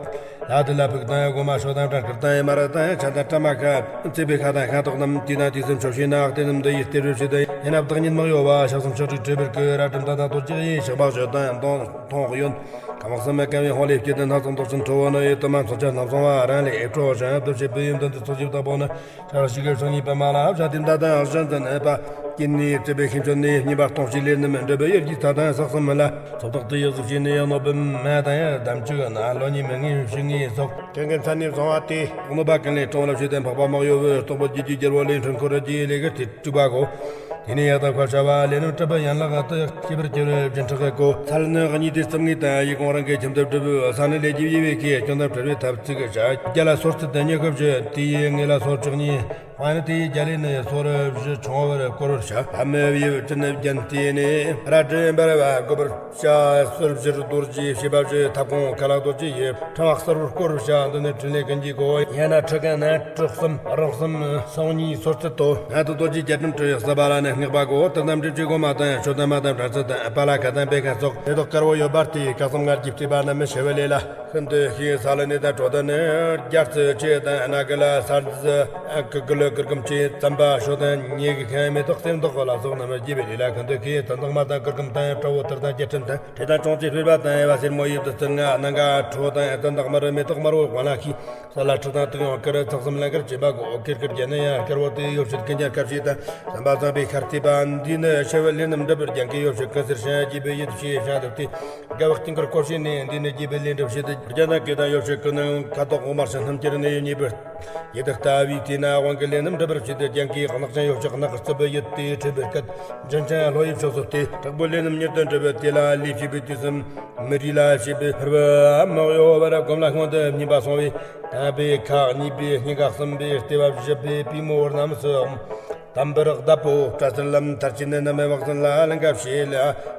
ལ་དེ་ལ་ཕུག་དང་ཡང་སྒོ་མ་ཕྱོགས་དང་བྲག་དཀར་དང་ཡང་མ་ར་དང་ཡང་ཆ་དང་བྲ་མ་ཁ་བརྩེགས་པའི་ཁ་དང་ཤིང་ཏོག་རྣམས་དུས་དང་དུས་སུ་འཕྱོ་བྱས་ན་ལྟེ་རྣམས་འདི་ཡི་སྟེར་བའི་ཕྱི་དང་ཡིན་ན་བདག་ཉིད་མ་གཡོ་བ་ཕྱག་གསུམ་ཕྱོགས་དྲུག་བྲེ་བར་ཀུ་ར་གྲུམ་ད་དང་རྡོ་རྗེ་ཡི་ཕྱག་མ་བཞི་དང་ཡང་མདོངས་མཐོང་གཡོན། ཁམས་གསུམ་མི་དགའ་བའི་ཧོང་ལས་སྐྱེས་ཏེ་སྣ་ཚོགས་མདོག་ཅན་ཁྲོ་བོ་ནི་ཡི་དུ་མ་མཚོན་ཆ་རྣམ་བཟང་བ་རང་ལས་ཨེ་སྤྲོ་ཞིང་བསྡུ་བྱེད་པའི་ཡུམ་དོན་དུ་ཚོགས་ཀྱི་བདག་པོ་ནི། ཕྱག་བཞི་གི་ཕྱོགས་གཉིས་པ་མ་ལ་བྱ་དེ་མདའ་དང་གཞན་འཛིན་ནས་པ། སྐྱེས་ནས་བརྩེ་བའི་ཤིང་ཆུ་ནས་སྙེ་བ་སྟོང་ཞིག་ལས་རྣམས་འགྲུབ་པའི་ཡུལ་གྱི་ས་དང་ས་གསུམ་མི་ལ། ཚོགས་བདག་ཏུ་ཡག་གཟུགས་ཅན་ནས་ཡང་གནོད་པའི་མ་དང་ཡང་དམ་ཆོས་ན་ལོ་ཉི་མི་ངེས་ཕྱི་ངེས་སོགས། ཀུན་གྱི་མཚན་ནས་བཟུང་བ་སྟེ། གནོད་པ་ཀུན་ལས་སྲུང་བར་བྱེད་དེ་འཕགས་པ་མ་གཡོ་བའི་སྟོབས་པོ་རྒྱུད་ཀྱི་རྒྱལ་པོ་ལས་འཕྲུལ་འཁོར་རྒྱུད་ལས་ཀྱི་སྟེ་དྲུག་པ་གོ། དེ་ནས་ཡང་དག་ཁ་བྱ་བ་ལས་ནི་གྲུབ་པའི་ཡན་ལག་ཏུ་སྐྱེ་བར་འགྱུར་བའི་སྦྱིན་ཕྲག་གི་གོ། ཚལ་ནི་གཉིས་ཏེ་རྩིབས་ངོས་དང་ཡིག་ཀོང་རང་གི་ཁྱིམ་དུ་གྲུབ་པའི་ས་ནི་ལས་ཀྱི་དབྱེ་བའི་ཁའི་སྐྱོན་དང་བྲལ་བའི་ཐབས་ཚིག་བྱ། རྒྱ་ལ་སོར་ཚུལ་དང་ཉེ་ཁབ་བཞི་དེ་ཡི་ངོས་ལ་སོར་བཅུ་གཉིས། ཕན་ནི་དེའི་རྒྱ་ལས་ནི་སོར་བཞི་ཆུང་བར་བསྐོར་བར་བྱ། ལྷ་མི་བེའུ་ཅན་རྒྱན་བལྟས་ནས་རལ་གྲི་འབར་བ་བཀོད་པར་བྱ། ཟུར་བཞིར་རྡོ་རྗེ་བྱེད་པ་བཞི། ཐབ་ཁུང་ཁ་ལག་རྡོ་རྗེ་ཡི་ཕྲེང་བ་གསལ་བར་བསྐོར་བར་བྱ། འདི་ནི་ཕྲིན་ལས་ཀུན་གྱི་སྒོ། ཡང་ན་ཁྲི་གན་ན་གྲི་གསུམ་རོ་གསུམ་སོང་ཉིད་སོར་ཚུལ་དོ། སྔ་དུ་རྡོ་རྗེ་རྒྱ་གྲམ་གྲི་ཡི་ཟབ་པ་ལ་ནི་སྔགས་པ་གོ། དེ་རྣམས་སྒྲིབ་བྱེད་སྒོ་མ་དང་ཆོས་དང་མ་དང་བྲན་ཚུལ་དང་པ་ལ་ཁ་དང་པེ་ཁ་སོགས་དེ་དག་དཀར་བོ་ཡོད་པ་སྟེ། ཁ་གསུམ་ལྔ་བརྒྱའི་བརྩེགས་པ་རྣམས་ཕྱི་བའི་ལས་ལ། ཤིན་ཏུ་ཤེས། ས་ལ་ནི་དང་དྲོ་དང་ནི་རྒྱ་རྩི་ཆེ་དང་སྣ་གི་ལ་ས་རྫི་ཨ་ཀི་གི་ལུ་གུར་གུམ་ཆེ་རྩམ་པ་ཞོ་དང་ཉེ་གི་ཁན་མེ་ཏོག་སེམས་ཏོག་ལ་སོགས་རྣམས་རྒྱས་པའི་ལས་ལ་ཤིན་ཏུ་ཤེས། དང་དག་མ་དང་གུར་གུམ་དང་དྲ་བོ་དར་དང་རྒྱ་ཁྲིམས་དང་ཁྲེ་དང་ཅོང་ཙེ་སྤེལ་བ་དང་ཨེ་བ་སེར་མོ་ཡིབ་དུ་རྩི་ལྔ་སྣ་འགའ་ཁྲོ་དང་དང་དག་མར་མེ་ཏོག་དམར་བོ་དབང་ལ་ཤིས། ས་ལ་ཁྲི་དང་དུག་ཡང་དཀར་ཚགས་སམ་ལན་དཀར་བྱེད་པ་གོ། ཁེར་ཁེར་རྒྱན་ནི་ཡང་དཀར་བོ་དེ་ཡོ་བྱད་ཀུན་ཀྱང་དཀར་བྱེད་དང་བསམ་པ་བཟང་པའི་ཤར་བལྟས་པ། འདི་ནི་ཕྱི་བའི་ལས་རྣམས་འགྲུབ་པར་རྒྱན་གྱི་ཡོ་བྱད་ཀུན་སེར་ཤང་རྒྱས་པའི་ཡིད་ཆེས་ཤང་དུ་སྟེ། དགའ་བ་སྐྱིན་ཀར་བསྐོར་བྱས་ནས། འདི་ནི་རྒྱས་པའི་ལས་འགྲུབ་བྱེད་དུ། རྒྱ་ནག་གི་དང་ཡོ་བྱད་ཀུན་ནི་ཁ་དོག་འོ་མར་ཞིང་སྣུམ་གྱེར་ནི་ཡོད་ཉེས་པར། ཡི་དྭགས་ལྟ་བུའི་དེ་ན་དབང་གི་ལས་རྣམས་འགྲུབ་པར་བྱེད་དུ། རྒྱན་གྱི་རྣག་ཅན་ཡོ་བྱད་རྣག་གི་རྩུབ་པའི་ཡིད་དེ་ཁྲིད་པའི་སྐད། འབྱིན་ཅན་ལྷོ་ཡི་ཕྱོགས་སུ་སྟེ། དྲག་པོའི་ལས་རྣམས་མྱུར་དུ་འགྲུབ་པའི་དེ་ལ་ལས་བྱེད་པའི་དུས་སུ། མི་རིགས་ལ་བྱེད་པའི་ཕུར་བུའམ་གཡོ་བར་སྒོམ་ལ་སྔོན་དུ་སྨྱོན་པ་སོང་བས། དམ་པའི་ཁ་གཉིས་པའི་སྙིང་ག་གསུམ་པའི་ལྟེ་བ་བཞི་པའི་པུས་མོ་རྣམས་སུའང་། དམ་པར་བརྡབ་བོ། སྐྲ་སེར་ལམ་མཐར་ཕྱིན་ནི་རྣམ་སྨིན་བག་ཟོན་ལ་ལན་འགའ་བྱས་ལ།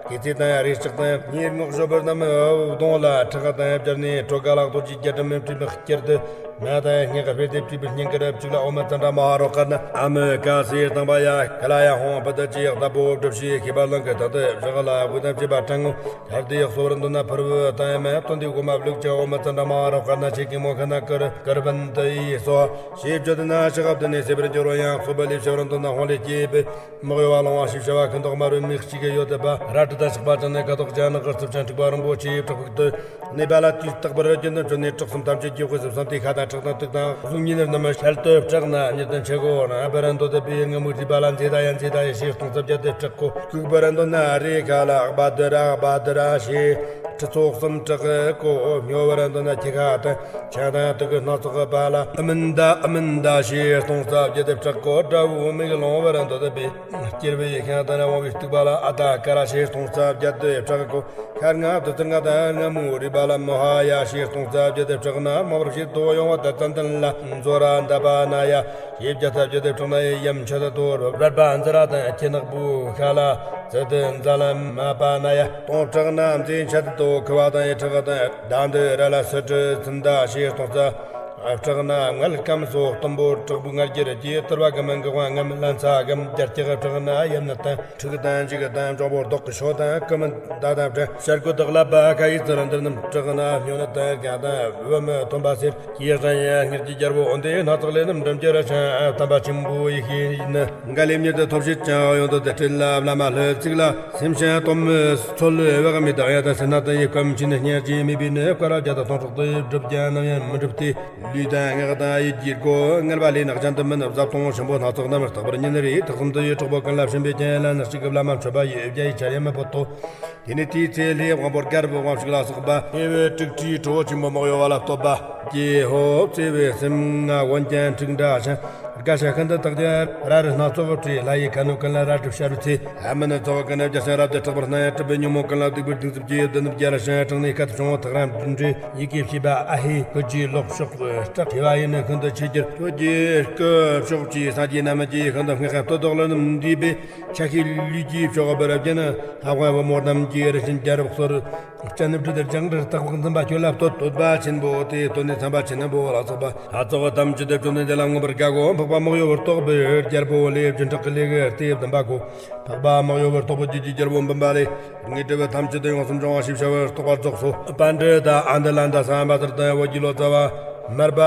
སྐེ་ཚེ་དང་རས་ལྕགས་དང་སྙེ་སྔོག་བཞོ་བུར་རྣམས་གདོང་ལ་ཁྲག་དང་སྦྱར་ནས། གྲོ་ག་ལག་རྡོ་རྗེ་རྒྱ་གྲམ་མེ་བྲིས་པའི་དཀྱིལ་དུ། མ་དང་སྙིང་ག་སྤེལ་ཏེ་བྲིས་པའི་སྙིང་གར་བཅུག་ལ། ཨོ་མ་ཙན་དྲ་མ་ཧཱ་རོ་ཀ་ན་ཨ་མི་ཀ་སེ་སྟང་པ་ཡ་ཀ་ལ་ཡ་ཧོང་བུ་དུ་ཅེས་བརྡབ་བོ་སྒྲུབ་བྱས། ཤེས་པ་ལང་གི་དག་ཏུ་བཞག་ལ་དབུས་དང་བཅས་པ་དྲང་ངོ་། ཤར་དུ་ཡག་སོ་བར་འདོད་ན་ཕུར་བུ་དང་ཡ་མ་སྟོན་དུས་སྒོ་མ་བླུག་ཅིང་། ཨོ་མ་ཙན་དྲ་མ་ཧཱ་རོ་ཀ་ན་ཆེ་གེ་མོ་ཁ་ན་ཀར་ཀར་བན་དུ་ཡི་སོ། ཞེས་བརྗོད་ན་ཤ་ཁབ་ཏུ་ནས་སེ་བར་འགྱུར་རོ། ཡང་སོ་བ་ལས་ཤ་བར་འདོད་ན་ཧོང་ལས་སྐྱེས་པའི། མག་ཡོ་བ་ལོང་བ་ཞིབ་ཤ་བ་ཁུན་ཐོག་དམར་བའི་མིག་གཅིག་གི་ཡོད་དེ་པ། རལ་གྲི་དང་ཕྱག་པ་ཅན་ནི་ཁ་དོག་ཅན་ནག་གི་རྩུབ་ཅན་དྲུག་པ་རིན་པོ་ཆེའི་བྲག་ཕུག་ཏུ་གནས་པ་ལ། དུས་རྟག་པར་རྒྱུན་དུ་འབྱོན་ནས་བྲག་གསུམ་ཐམས་ཅད་ཀྱི་དབུས་སུ་བསམ་སྟེ། ཁ་དང་ཁྲག་དང་དུག་དང་གཟུགས་བརྙན་རྣམས་ཞལ་དུ་སྦྲགས་ན་མྱུར་དུ་མཆེད་སྒོ་རིང་པར་འདོད་དེ་པའི་ངུ་མོ་རི་པ་ལ་མཛེས་ད་ཡ་མཛེས་ད་ཡ་ཞེས་སྟོང་རྩ་བརྒྱད་དེ་བྲག་གོ། ལྐུགས་པར་འདོད་ན་རེ་ཁ་ལ་ཨག་པ་དུ་ར་ཨག་པ་དུ་ར་ཞེས་ཁྲི་ཚོ་གསུམ་བྲག་གོ། སྨྱོ་བར་འདོད་ན་ཁྱི་ཁ་དང་ཆང་དང་དུག་གི་སྣ་ཚོགས་པ་ལ་ཨ་མིན་ད་ཨ་མིན་ད་ཞེས་སྟོང་རྩ་བརྒྱད་དེ་བྲག་གོ། དགྲ་བོ་མིག་ལོང་བར་འདོད་དེ་པའི། སྐྱེར་བའི་ཤིང་དང་ནི་དབང་བའི་སྟུག་པ་ལ་ཨ་ད་ཀ་ར་ཞེས་སྟོང་རྩ་བརྒྱད་དེ་བྲག་གོ། ཤར་ལྔ་བདུད་རྩི་ལྔ་དང་རྔ་མོ་རི་པ་ལ་མོ་ཧ་ཡ་ཞེས་སྟོང་རྩ་བརྒྱད་དེ་བྲག་ན། མ་བར་ཞེས་དོ་ཡོང་བ་དང་ཙན་དན་ལ་མཛོ་ར་འདབ་པ་ན་ཡ་ཞེས་བརྒྱ་རྩ་བརྒྱད་དེ་བྲག་ན། ཡི་ཡམ་མཆུ་ཏོ་བར་པ་འཛི་ར་དང་ཁྱི་ནག་པོ་ཤ་ལ་ཙི་དི་འཛ་ལ་མ་པ་ན་ཡ་སྟོང་བྲག་ན། མཛེ་མཆུ་ཏོ་ཁུ་བ་དང་ཡི་ཁྲག་དང་ཟླ་འདི་ར་ལ་སི་ཏྲི་ཙི་ད་ཞེས་སྟོང་རྩ། བྲག་ན་མངལ་སྐམ་སོགས་གཏུམ་པོ་དྲག་པོའི་མངལ་གྱི་རི་སྐྱེས། ཏུར་བ་གི་མིན་གི་དབང་ངམ་ལན་ཚ་གམ་རྒྱ་སྐྱེགས། བྲག་ན་ཡམ་ནི་དང་ཕྲུག་དང་འཇིག་དང་འབྱུང་པོ་བདག་གི་ཤོ་དང་ཀུ་མི་ད་དང་བྲན་ཤར་ཀུ་དག་ལ་པ་ཁ་ཡི་ཙི་ར་འདིར་རྣམས། བྲག་ན་སྨྱོ་ནི་དང་གང་དང་བུ་མི་ཐོན་པ་སེར་སྐྱེས་རང་ཡང་སྔར་གྱི་རྒྱལ་པོ་འོན་ཏེ་སྣ་ཚོགས་ལས་རྣམས་འགྲིམ་གྱི་ར་ཆང་དམ་པ་ཆེན་པོ་ཡི་ཤེས་ཡིན་ནི། འགའ་ལས་མྱུར་དུ་ཐོབ་བྱེད་ཅིང་ཡོང་དུ་དེ་སྤྲེལ་ལ་བླ་མ་ལྷུ་ཚིགས་ལ་སེམས་ཤིང་གཏོར་མའི་ཚོལ་བག་མེད་དང་ཡང་དག་སེར་སྣ་དང་ཡི་སྐམ་ཆེན་སྙན་རྗེ་མེད་པས་ནི། བསྐལ་བརྒྱ་དང་སྟོང་ཕྲག་ཏུ་བསྒྲུབས་ཀྱང་ནམ་ཡང་མི་འགྲུབ་སྟེ། ལུས་དང་ངག་དང་ཡིད་ཀྱི་སྒོ་ངལ་བ་ལས་ནག་ཅན་དུ་མིན་བཟའ་བཏུང་ཆེན་པོ་སྣ་ཚོགས་རྣམས་རྟག་པར་ཉིན་རེའི་ཐག་ཙམ་དུ་ཡི་གྲོགས་པོ་ཀུན་ལ་བྱིན་པས་ཀྱང་ལན་གཅིག་གི་བླ་མ་མཆོད་པ་ཡི་བརྒྱ་ཡི་ཆར་ཡང་མི་ཕོད་དོ། དེ་ནས་དེའི་ཚེ་ལྷའི་དབང་པོ་དཀར་པོའི་དབང་ཕྱུག་ལ་སོགས་པ། ཨེ་བའི་དྲུག་ཁྲིའི་ཁྲོ་བོ་ཆེན་པོ་མག་ཡོ་བ་ལ་བསྟོད་པ། ཀྱེ་ཧོ། བརྩེ་བའི་སེམས་ང་འོན་ཀྱང་འཁྲུག་འདྲ་ཞིང་དགའ་ཞིང་ཤིན་ཏུ་དག་ཀྱང་རལ་གྲི་སྣ་ཚོགས་བྲིས། ལྷ་ཡི་ཁ་ནུབ་ཀུན་ལ་རལ་གྲི་ཤར་བའི་ཚེ། ཨ་མི་ནི་ཚོགས་ཀུན་ནི་རྒྱ་ཞིང་རབ་ཏུ་དྲག་པར་སྣང་ཡང་། གྲུབ་པའི་ཉོན་མོངས་ཀུན་ལ་གདུག་པའི་གདུང་རྩུབ་ཀྱིས། བདུད་ནུབ་རྒྱལ་ཞིང་དྲང་ནས་སྐད་དུ་བྱུང་བ། ཐག་རིང་སྒྲིབ་འདྲེ་ཡི་གེ་བྱིས་པ་ཨ་ཧེ། ཁྱོད་ཀྱི་ལོག་ཕྱོགས་སྐྲག་ཐེ་བ་ཡིས་ནི་ཤིན་ཏུ་ཆེ་གྱུར། ཁྱོད་ཀྱི་སྐུ་ཕྱོགས་ཀྱི་སངས་རྒྱས་རྣམས་ཀྱིས་ཤིན་ཏུ་བསྔགས་ཤིང་བསྟོད་དོ་ལ། ནི་འདུས་པའི་ཆ་ཤས་ལུས་ཀྱི་ཕྱོགས་པར་བརྒྱན། ལྷ་དབང་བུ་མོ་རྣམས་ཀྱིས་རིན་ཆེན་རྒྱལ་རབས་གསོལ། སྤྱན་ནི་བཀྲུས་ཏེ་ལྗང་གྲུར་བཏེགས་པ་འཛིན་པ་ཁྱོད་ལ་བསྟོད། བསྟོད་པ་ཆེན་པོ་དེས་བསྟོད་ནས་ཚངས་པ་ཆེན་པོ་ལ་སོགས་པ་ལྷ་ཚོགས་ཐམས་ཅད་དུ་བཅོམ་ལྡན་འདས་ལ་མངོན་པར་དགའ་གོ། འཕགས་པ་མག་ཡོ་བུར་གཏོགས་པའི་རྒྱལ་པོ་ལས་རྒྱུ་འབྲས་ཀྱི་ལས་ཀྱི་སྟེ་བདུན་པ་གོ། འཕགས་པ་མག་ཡོ་བུར་གཏོགས་པའི་རྒྱུད་ཀྱི་རྒྱལ་པོ་འབུམ་པ་ལས། དངོས་གྲུབ་ཐམས་ཅད་དུ་ཡོངས་སུ་འབྱུང་བ་ཞེས་བྱ་བར་གཏོགས་པ་རྫོགས་སོ། པཎྜི་ཏ་ཨ་ནནྡ་སམྦྷ་ཏྲ་དང་བོད་ཀྱི་ལོ་ཙཱ་བ། མར་པ་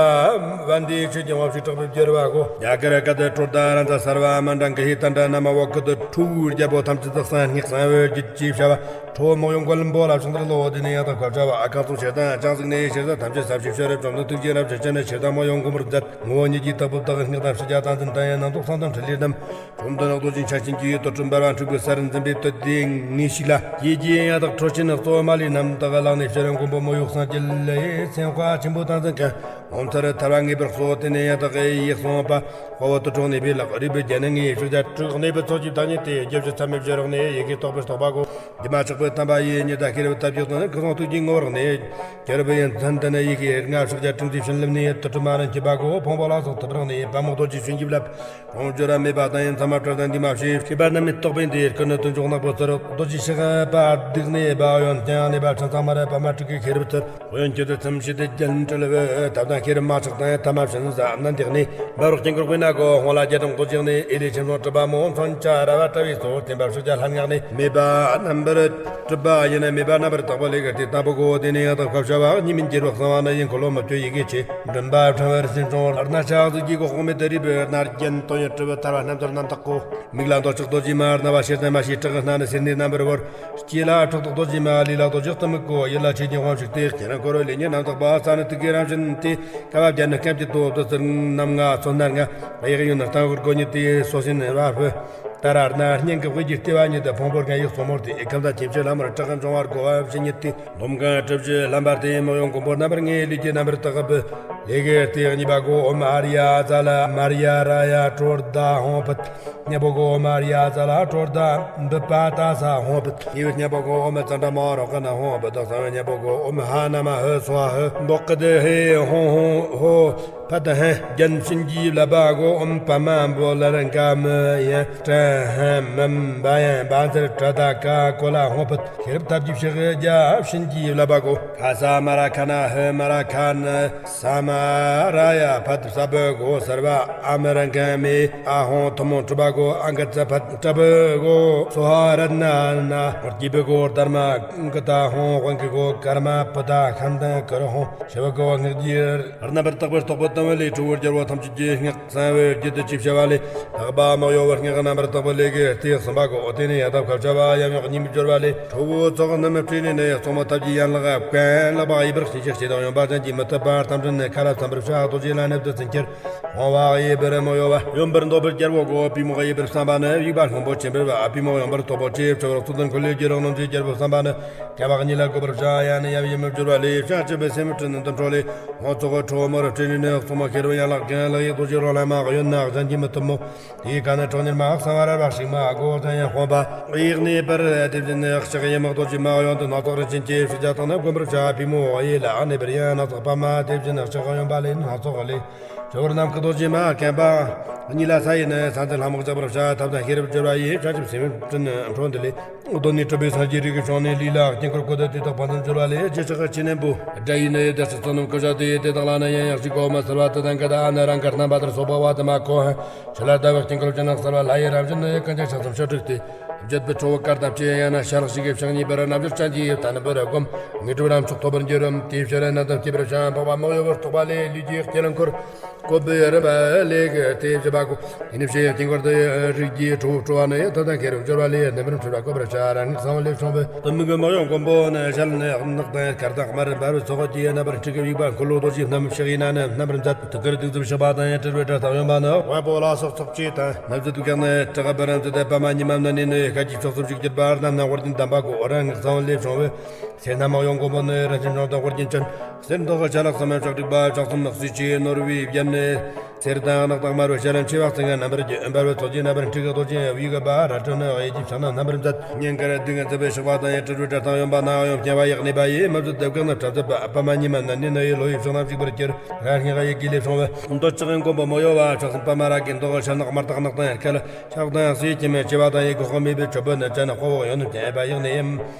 བན་དེ་ཆོས་ཀྱི་དབང་ཕྱུག་གྲགས་པའི་རྒྱལ་བ་གོ། རྒྱ་གར་ཀ་ཏི་ཀྲོ་དྷ་རཱ་ཛ་སརྦ་མནྠ་ག་ཧི་ཏནྟྲ་ན་མ་བོ་ཀི་ཏི་ཁྲོ་བོའི་རྒྱལ་པོ་ཐམས་ཅད་དུ་གསང་སྔགས་གསང་བའི་རྒྱུད་ཅེས་བྱ་བ། ཁྲོ་བོ་མོ་ཡོང་མགོན་པོ་ལ་ཕྱག་འཚལ་ལོ། དེ་ནས་ཡང་དག་ཁ་བྱ་བ་ཨ་ཁ་ཚོགས་ཕྱིར་དང་ཅང་ཟིག་ནས་ཕྱིར་དང་ཐམས་ཅད་ས་ཕྱི་ཕྱིར་བཅོམ་ལྡན་ཐུགས་རྗེ་རབ་ཀྱི་སྤྱན་ནས་ཕྱིར་དང་མོ་ཡོང་མགོན་པོར་མཛད། ངོ་བོ་ཉིད་ཀྱི་བདག་པོ་བདག་སྔགས་དང་ཕྱི་རྒྱ་དང་འཛིན་དང་ཡང་རྣམ་རྟོག་གསང་དང་འཕྲིན་ལས་རྣམས། བཅོམ་ལྡན་རབ་རྟོག་ཅན་ཕྱག་ཆེན་གྱི་ཡུལ་དུ་གྲུབ་འབར་བ་འཁྲུགས་པའི་སར་འཛིན་པའི་དུས་དེའི་ངེས་ཤིག་ལ། ཡིད་ཀྱི་ཡང་དག་འཕྲོ་ཆེན་གཙོ་བོ་མ་ལུས་རྣམ་དག་བླངས་ནས་ཕྱིར་མགོན་པོ་མོ་ཡོག་སངས་རྒྱས་ལས་སེམས་དཔའ་ཆེན་པོ་དང་འཛིན་མཁན། ངོ་མཚར་ཐར་བ་ངེས་པར་གསོལ། དེ་ནས་ཡང་དག་གི་ཡིད་གསུངས་པ། དཔའ་བོ་དུར་ཁྲོད་གནས་པའི་ལག། རུས་པའི་རྒྱན་ནི་ངེས་ཕྱག་རྒྱ་དྲུག། གནས་པའི་ཚོགས་ཀྱི་བདག་ཉིད་དེ། རྒྱུ་ཕྱིར་མཚམས་མེད་བཞི་རོ་གནས། ཡི་གེ་རྟོགས་པའི་རྟོགས་པ་གོ། འདི་མ་ཆགས་པའི་དམ་པ་ཡི། ཉི་ཟླ་ཤེས་རབ་ཐབས་ཀྱི་སྟེང་། སྐུ་གསུང་ཐུགས་ཀྱི་ངོ་བོར་གནས། རྒྱལ་བུ་ཡི་མཚན་ལྡན་ཡི་གེ་ལྔ། ཕྱག་རྒྱ་དྲུག་ཅུའི་བྱིན་རླབས་ནི། དུར་ཁྲོད་མ་རན་གྱི་བ་གོ། ཕུང་པོ་ལ་སོགས་ཐུབ་རང་ནས། པདྨོ་རྡོ་རྗེ་བྱིན་གྱིས་བརླབས། རང་སྦྱོར་བ་མེད་པ་དང་ཡང་མཚན་མ་བྲལ་དང་འདུས་མ་བྱས། ཤེས་པ་རྣམ་སྨིན་རྟོག་པའི་མདུན། སྐུ་ནི་དོན་མཆོག་ནག་པོ་ཚུལ། རྡོ་རྗེ་ཕྱག་པ་བདུག་ནས་སྦ། གཡོན་བརྐྱང་ནས་སྦ་ཕྲེང་གཙང་མར། པདྨ་དྲུག་གི་ཤེས་རབ་ཚུལ། གཡོན་གྱི་དུར་ཁྲོད་ཕྱི་དེ་རྒྱན་དྲིལ་བུ། ཐབས་དང་ཤེས་རབ་མ་ཆགས་དང་། ཐ་མ་བྱིན་ཟ་གནད་འདེགས་ནས། འབར་བ་དཀྱིལ་འཁོར་དཔེར་ན་གོ། ཧོང་ལ་རྒྱ་གྲམ་རྡོ་རྗེ་ནས། ཨེ་ལས་ཆེན་སོང་གྲུབ་པ་མོ། མཚོན་ཆ་ར་བ་བཀྲ་བའི་ཚོགས། བརྟན་པ་ཕྱག་རྒྱ་ལྷ་ལྔ་ནས། མེད་པ་རྣམ་པར་གྲུབ་པ་ཡིན། མེད་པ་རྣམ་པར་དག་པ་ལས། གལ་ཏེ་དང་པོ་གོ། དེ་ནས་ཡང་དག་ཕབ་བྱ་བ། གཉིས་མིན་གྱུར་པ་གསང་བ་ནི་ཡིན། འཁོར་ལོ་མི་བསྐྱོད་ཡི་གེ་ཆེ། མགྲིན་པ་ཕྲེང་བར་སེན་ཅུང་། རྣ་ཆ་གཟུགས་ཀྱི་གོ། དཔག་མེད་དུ་རིག་པའི་རྣ་རྒྱན། དོན་ཡོད་གྲུབ་པའི་ཐར་བ་རྣམ་ཐར་རྣམ་དག་གོ། མིག་ལ་འདོད་ཆགས་རྡོ་རྗེ་མ། རྣ་བ་ཤེས་ལྡན་མ་ཤེས་སྐྲག་གི་སྣ་ནི་སེར་སྣའི་རྣམ་པར་བོར། ལྕེ་ལ་ཁྲག་དོག་རྡོ་རྗེ་མ། ལུས་ལ་རྡོ་རྗེ་གཏུམ་མོ་གོ། ཡིད་ལ་ཆོས་ཀྱི་དབང་ཕྱུག་སྟེ། ཁྱེད་རང་འཁོར་བའི་ལས་ཉོན་རྣམ་དག་པ། ས་ནི་དུག་གི་རང་བཞིན་ཏེ། ཀ་བ་བརྒྱ་ནི་སྐེམ་གྱི་དོ། བདུད་རྩི་རྣམ་ལྔ་ཚོན་སྣ་ལྔ། གཡག་གཡོན་ནི་རྟ་མགོར་གོ་ཉིད་དེ། སོ་སྲིན་བ་སྤུ་ཏ་ར་སྣ་སྙན་གྱི་དབུས་ཀྱི་ལྟེ་བ་ཉིད་དུ། ཕུང་པོ་ལྔ་ཡི་གཙོ་མོར་ཏེ། ཁམས་དང་ཁྱིམ་བྱེད་ལྷ་མོར་གྲགས་འབྱུང་བར་གོ་བ་བཞི་ཉིད་དེ། འདོམ་གང་གྲུ་བཞི་ལྷམ་པ་སྟེ། མི་གཡོ་མགོན་པོ་རྣམ་པར་ངེས། ལུས་ཀྱི་རྣམ་པར་དག་པའི་ལས་ཀྱི་སྟེགས་གཉིས་པ་གོ། ཨོཾ་ཨཱརྱ་ཛཱ་ལ་མཱརྱ་རཱ་ཡ་ཀྲོ་དྷ་ཧཱུྃ་ཕཊ། གཉེན་པོ་གོ། ཨོཾ་ཨཱརྱ་ཛཱ་ལ་ཀྲོ་དྷ་བི་པ་ཏ་ས་ཧཱུྃ་ཕཊ། དགེ་བའི་གཉེན་པོ་གོ། ཨོཾ་ཙནྡྲ་མ་ཧཱ་རོ་ཀ་ན་ཧཱུྃ་ཕཊ། གསང་བའི་གཉེན་པོ་གོ། ཨོཾ་ཧ་ན་མ་ཧུ་སྭཱ་ཧཱུྃ་ཕཊ། ཧེ་ཧཱུྃ་ཧཱུྃ་ཧོ་ཕཊ། ཧཱུྃ་རྒྱན་བྱིན་གྱིས་བརླབ་པ་གོ། ཨོཾ་པདྨ་བོ་ལར་ག་མུ་ཡན་ཏྲ་ཧ་མུན་བ་ཡན་བཛྲ་ཏྲ་ད་ཀ་ཀོ་ལ་ཧཱུྃ་ཕཊ། ཤེས་རབ་ཐབས་ཀྱི་ཕྱག་རྒྱ་བྱིན་གྱིས་བརླབ་པ་གོ། ཁ་ས་མ་ར་ཁ་ན་ཧུ་མ་ར་ཁ་ན་ས་མ་ར་ཡ་ཕཊ། ས་བུ་གོ། སརྦ་ཨ་མི་ར་ག་མི་ཨ་ཧོང་ཐུན་མོང་གྲུབ་པ་གོ། ཨ་ག་ཙ་ཕཊ། ཏྲ་བུ་གོ། སྭཱ་ཧཱ་རཏྣ་ན། སྐྱེས་བུ་གོ། དྷརྨ་ཀ་ཏ་ཧོང་། དབང་གི་གོ། ཀརྨ་པུ་ཏ་ཁན་ཏན་ཀུ་རུ་ཧོང་། ཞི་བ་གོ། སྔགས་ཀྱི་རྣམ་པར་དག་པའི་རྟོག་པ་དང་བ་ལས། ཁྲོ་བོ་རྒྱལ་པོ་ཐམས་ཅད་ཀྱི་སྔགས། གསང་བའི་རྒྱུད་དུ་ཅི་བྱ་བ་ལས། ལྷག་པ་མི་གཡོ་བར་སྔགས་རྣམ་པར་དག་པ་ལས་ཀྱི་སྟེགས་གསུམ་པ་གོ། དེ་ནས་ཡང་དག་ཕབ་བྱ་བ། ཡང་ཡང་གཉིས་མེད་སྦྱོར་བ་ལས། ཁྲོ་བོའི་ཚོགས་རྣམས་སྤྲས་ནས་ནི། གཙོ་མོ་ཐབས་ཀྱི་ཡན་ལག་བཀན། ལག་པ་གཡས་པར་བྱིན་གྱིས་བསྐྱེད་དང་། གཡོན་པ་བརྐྱང་གིས་མི་ཐུབ་པ། རྟ་མགྲིན་ནི་མཁའ་ལ་འཚམ་པར་བྱ། རྡོ་རྗེ་ལ་ནི་བདུད་རྩི་འཁྱིལ། དབང་བ་གཡས་པར་མི་གཡོ་བ། གཡོན་པར་འདོད་པའི་རྒྱལ་པོ་གོ། པུས་མོ་གཡས་པར་བསྣམས་པ་ནི། དབྱུག་པ་སྔོན་པོ་ཆེན་པོའི་བ། པུས་མོ་གཡོན་པར་དོག་པོ་ཆེ། ཕྱོགས་རིས་རྩུབ་ལྡན་འཁོར་ལོས་སྒྱུར་རོ། རྣམ་བཅུའི་རྒྱལ་པོ་བསྣམས་པ་ནི། བསྐལ་པ་གཉིས་ལ་བགོད་པར་བྱ། ཡང་ནི་ཡབ་ཡུམ་སྦྱོར་བ་ལས། བྱང་ཆུབ་སེམས་དཔའི་སྤྲིན་དུ་འཕྲོ་ལས། དབང་ཚོགས་ཁྲོ་མོར་སྤྲས་ནས་ནི། གཙོ་མོ་ཁེར་བུ་ཡན་ལག་བརྒྱད། ལག་གཡས་རྡོ་རྗེ་རོ་ལངས་མ། གཡོན་ནི་གཞན་གྱིས་མི་ཐུབ་མོ། དེའི་ཁ་ནི་ཁྲོ་གཉེར་མ། གསང་བ་རལ་པ་ཞིག་མ་གོ། གདན་ཡང་དཔངས་པ། གཡས་གནས་པར་དེ་བཞིན་ནི་ལྕགས་ཡི་དམག་རྡོ་རྗེ་མ། གཡོན་དུ་སྣ་ཚོགས་རིན་ཆེན་གྱི་ཕྱག་རྒྱ་དང་ནི། བསྒོམ་པར་བྱ། པུས་མོ་གཡས་ལ་གནས་པར་ཡང་། སྣ་ཚོགས་པདྨ་དེ་བཞིན་ལྕགས་གཡོན་པ་ལས། སྣ་ཚོགས་ལས། ཇོ་བོ་ནམ་མཁའི་རྡོ་རྗེ་མ། བརྐྱང་པ་གཉིས་ལ་ས་ཡི་ནི། ས་འཛིན་ལྷ་མོ་གཅག་པར་བྱ། ཐབས་དང་ཤེས་རབ་སྦྱོར་བ་ཡིས། བྱང་ཆུབ་སེམས་དཔའི་སྤྲིན་འཕྲོ་འདི་ལས། གདོད་ནས་གྲུབ་པའི་སངས་རྒྱས་རིགས་ཀྱི་ཞིང་ནས། ལུས་ལ་དཀྱིལ་འཁོར་བཀོད་དེ། དེ་དག་ཕན་ཚུན་སྦྱོར་བ་ལས། རྗེས་ཆགས་ཀྱི་ཕྱི་ནས་འབུད། དགྲ་ཡི་ནི་ཡི་དེ་ཚོ་ཚོ་རྣམས་ཀུན་བྱ་སྟེ། དེ་དག་ལ་ནི་ཡང་ཡང་ཞིག་གོ། མ་གསལ་བ་དེ་དང་ཀ་ད་ཨ་ནི་རང་དགར་རྣམ་པ་ལྟར་སོགས་པ་བ་དུ་མ་གོ་ཧ། ཆུ་ལ་ཟླ་བའི་དཀྱིལ་འཁོར་ཅན་ནི། གསལ་བ་ལྷ་ཡི་རང་བཞིན་ནི། ཡི་ཀུན་ཀྱང་ཕྱག་མཚམས་བཅུ་དྲུག་སྟེ། བརྗོད་པའི་ཁྲོ་བོ་དཀར་དང་བཅས། ཡང་ན་ཤ་ལག་ཞིག་གི་ཕྱག་གཉིས་པར། རྣལ་འབྱོར་ཅན་གྱིས་ད་ནི་འབུལ་སྒོམ། དངོས་གྲུབ་རབ་མཆོག་ཐོབ་པར་འགྱུར་རམ། དེའི་ཕྱིར་རྣལ་དུ་བསྐྱེད་པར་བྱ། འཕགས་པ་མི་གཡོ་བར་རྟོགས་པ་ལས། ལུས་ཀྱི་དཀྱིལ་འཁོར་བཀོད་པའི་རིམ་པ་ལས་ཀྱི་སྟེ་བཞི་པ་གོ། དེ་ནས་ཕྱི་ཡི་དཀྱིལ་འཁོར་དུ་རིགས་ཀྱི་ཁྲོ་བོ་སྤྲོ་བ་ནི། ཐབས་དང་ཤེས་རབ་སྦྱོར་བ་ལས། རྣམ་པར་འཕྲུལ་པ་བཀོད་པར་བྱ། རང་གི་གསང་བ་ལས་བྱུང་བའི། གཏུམ་མོའི་མི་གཡོ་མགོན་པོ་ནི། ཞལ་ནི་ནག་དང་དཀར་དང་དམར། འབར་བའི་ཚོགས་ཀྱིས་རྣམ་པར་འཁྲིགས། དབྱུག་པ་འཁོར་ལོ་རྡོ་རྗེ་བསྣམས། ཕྱག་གཡས་ནི་རྣམ་པར་མཛད། ཐུགས་ཀར་གདུགས་མཛུབ་ཞགས་པ་དང་། དྲིལ་བུ་དྲེལ་ཐག་གཡོན་པ་ནི། དབང་པོ་ལ་སོགས་ཚོགས་ཀྱི་དང་། སྣ་བདུད་བགེགས་ནི་དྲེགས་པ་རྣམས་བསད། པདྨ་ཉི་མ་བསྣམས་ནས་ནི། ཤཱཀྱའི་ཕྱོགས་སུ་འཇུག་གྱུར་པ། རྣམ་སྣང་དབུ་རྒྱན་དམ་པ་གོ། རང་གི་གསང་བ་ལས་བྱུང་བའི། སེར་སྣ་མི་གཡོ་མགོན་པོ་ནི། རིན་ཆེན་འབྱུང་ལྡན་དབུ་རྒྱན་ཅན། གསེར་མདོག་གི་ཆ་ལག་གསུམ་ཕྱག་དྲུག་པ། ཕྱག་གསུམ་གསུས་ཀྱི་ནོར་བུའི་རྒྱན་ནི། སེར་དང་ནག་དང་དམར་བའི་ཞལ་ལ། མཆེ་བ་གསུམ་གྱིས་རྣམ་པར་བརྒྱན། འབར་བའི་ཚོགས་ཀྱིས་རྣམ་པར་འཁྲིགས། རྡོ་རྗེ་དབྱུག་པ་རལ་གྲི་ནི། གཡས་ཀྱི་ཕྱག་ན་རྣམ་པར་མཛད། སྙིང་གར་གདུགས་མཛུབ་ཞགས་པ་དང་། དྲིལ་བུ་དྲེལ་ཐག་གཡོན་པ་ནི། གཡོན་བརྐྱང་བ་གཡས་གནས་པ་ཡིས། མི་བཟོད་དེ་བགེགས་རྣམས་བྲམ་ཟེ་བ། པདྨ་ཉི་མ་བསྣམས་ནས་ནི། ཡེ་ལོ་ཡི་ཕྱོགས་རྣམས་འཇིག་པར་གྱུར། རང་སྔགས་ཡི་གེ་ལས་བྱུང་བའི། འདོད་ཆགས་མགོན་པོ་མི་གཡོ་བ། ཕྱག་གསུམ་པདྨ་རཱ་གའི་མདོག་ཞལ་ནག་དམར་དང་ནག་དང་ཡར་ཁལ། ཕྱག་དང་གསེར་གྱི་མཆེ་བ་དང་། ཡི་གེ་དཔག་མེད་པའི་ཆུ་བུར་ནི་ཅན། དཔའ་བོ་གཡོན་དུ་བརྐྱངས་པ་གཡས་གནས་ཡིན།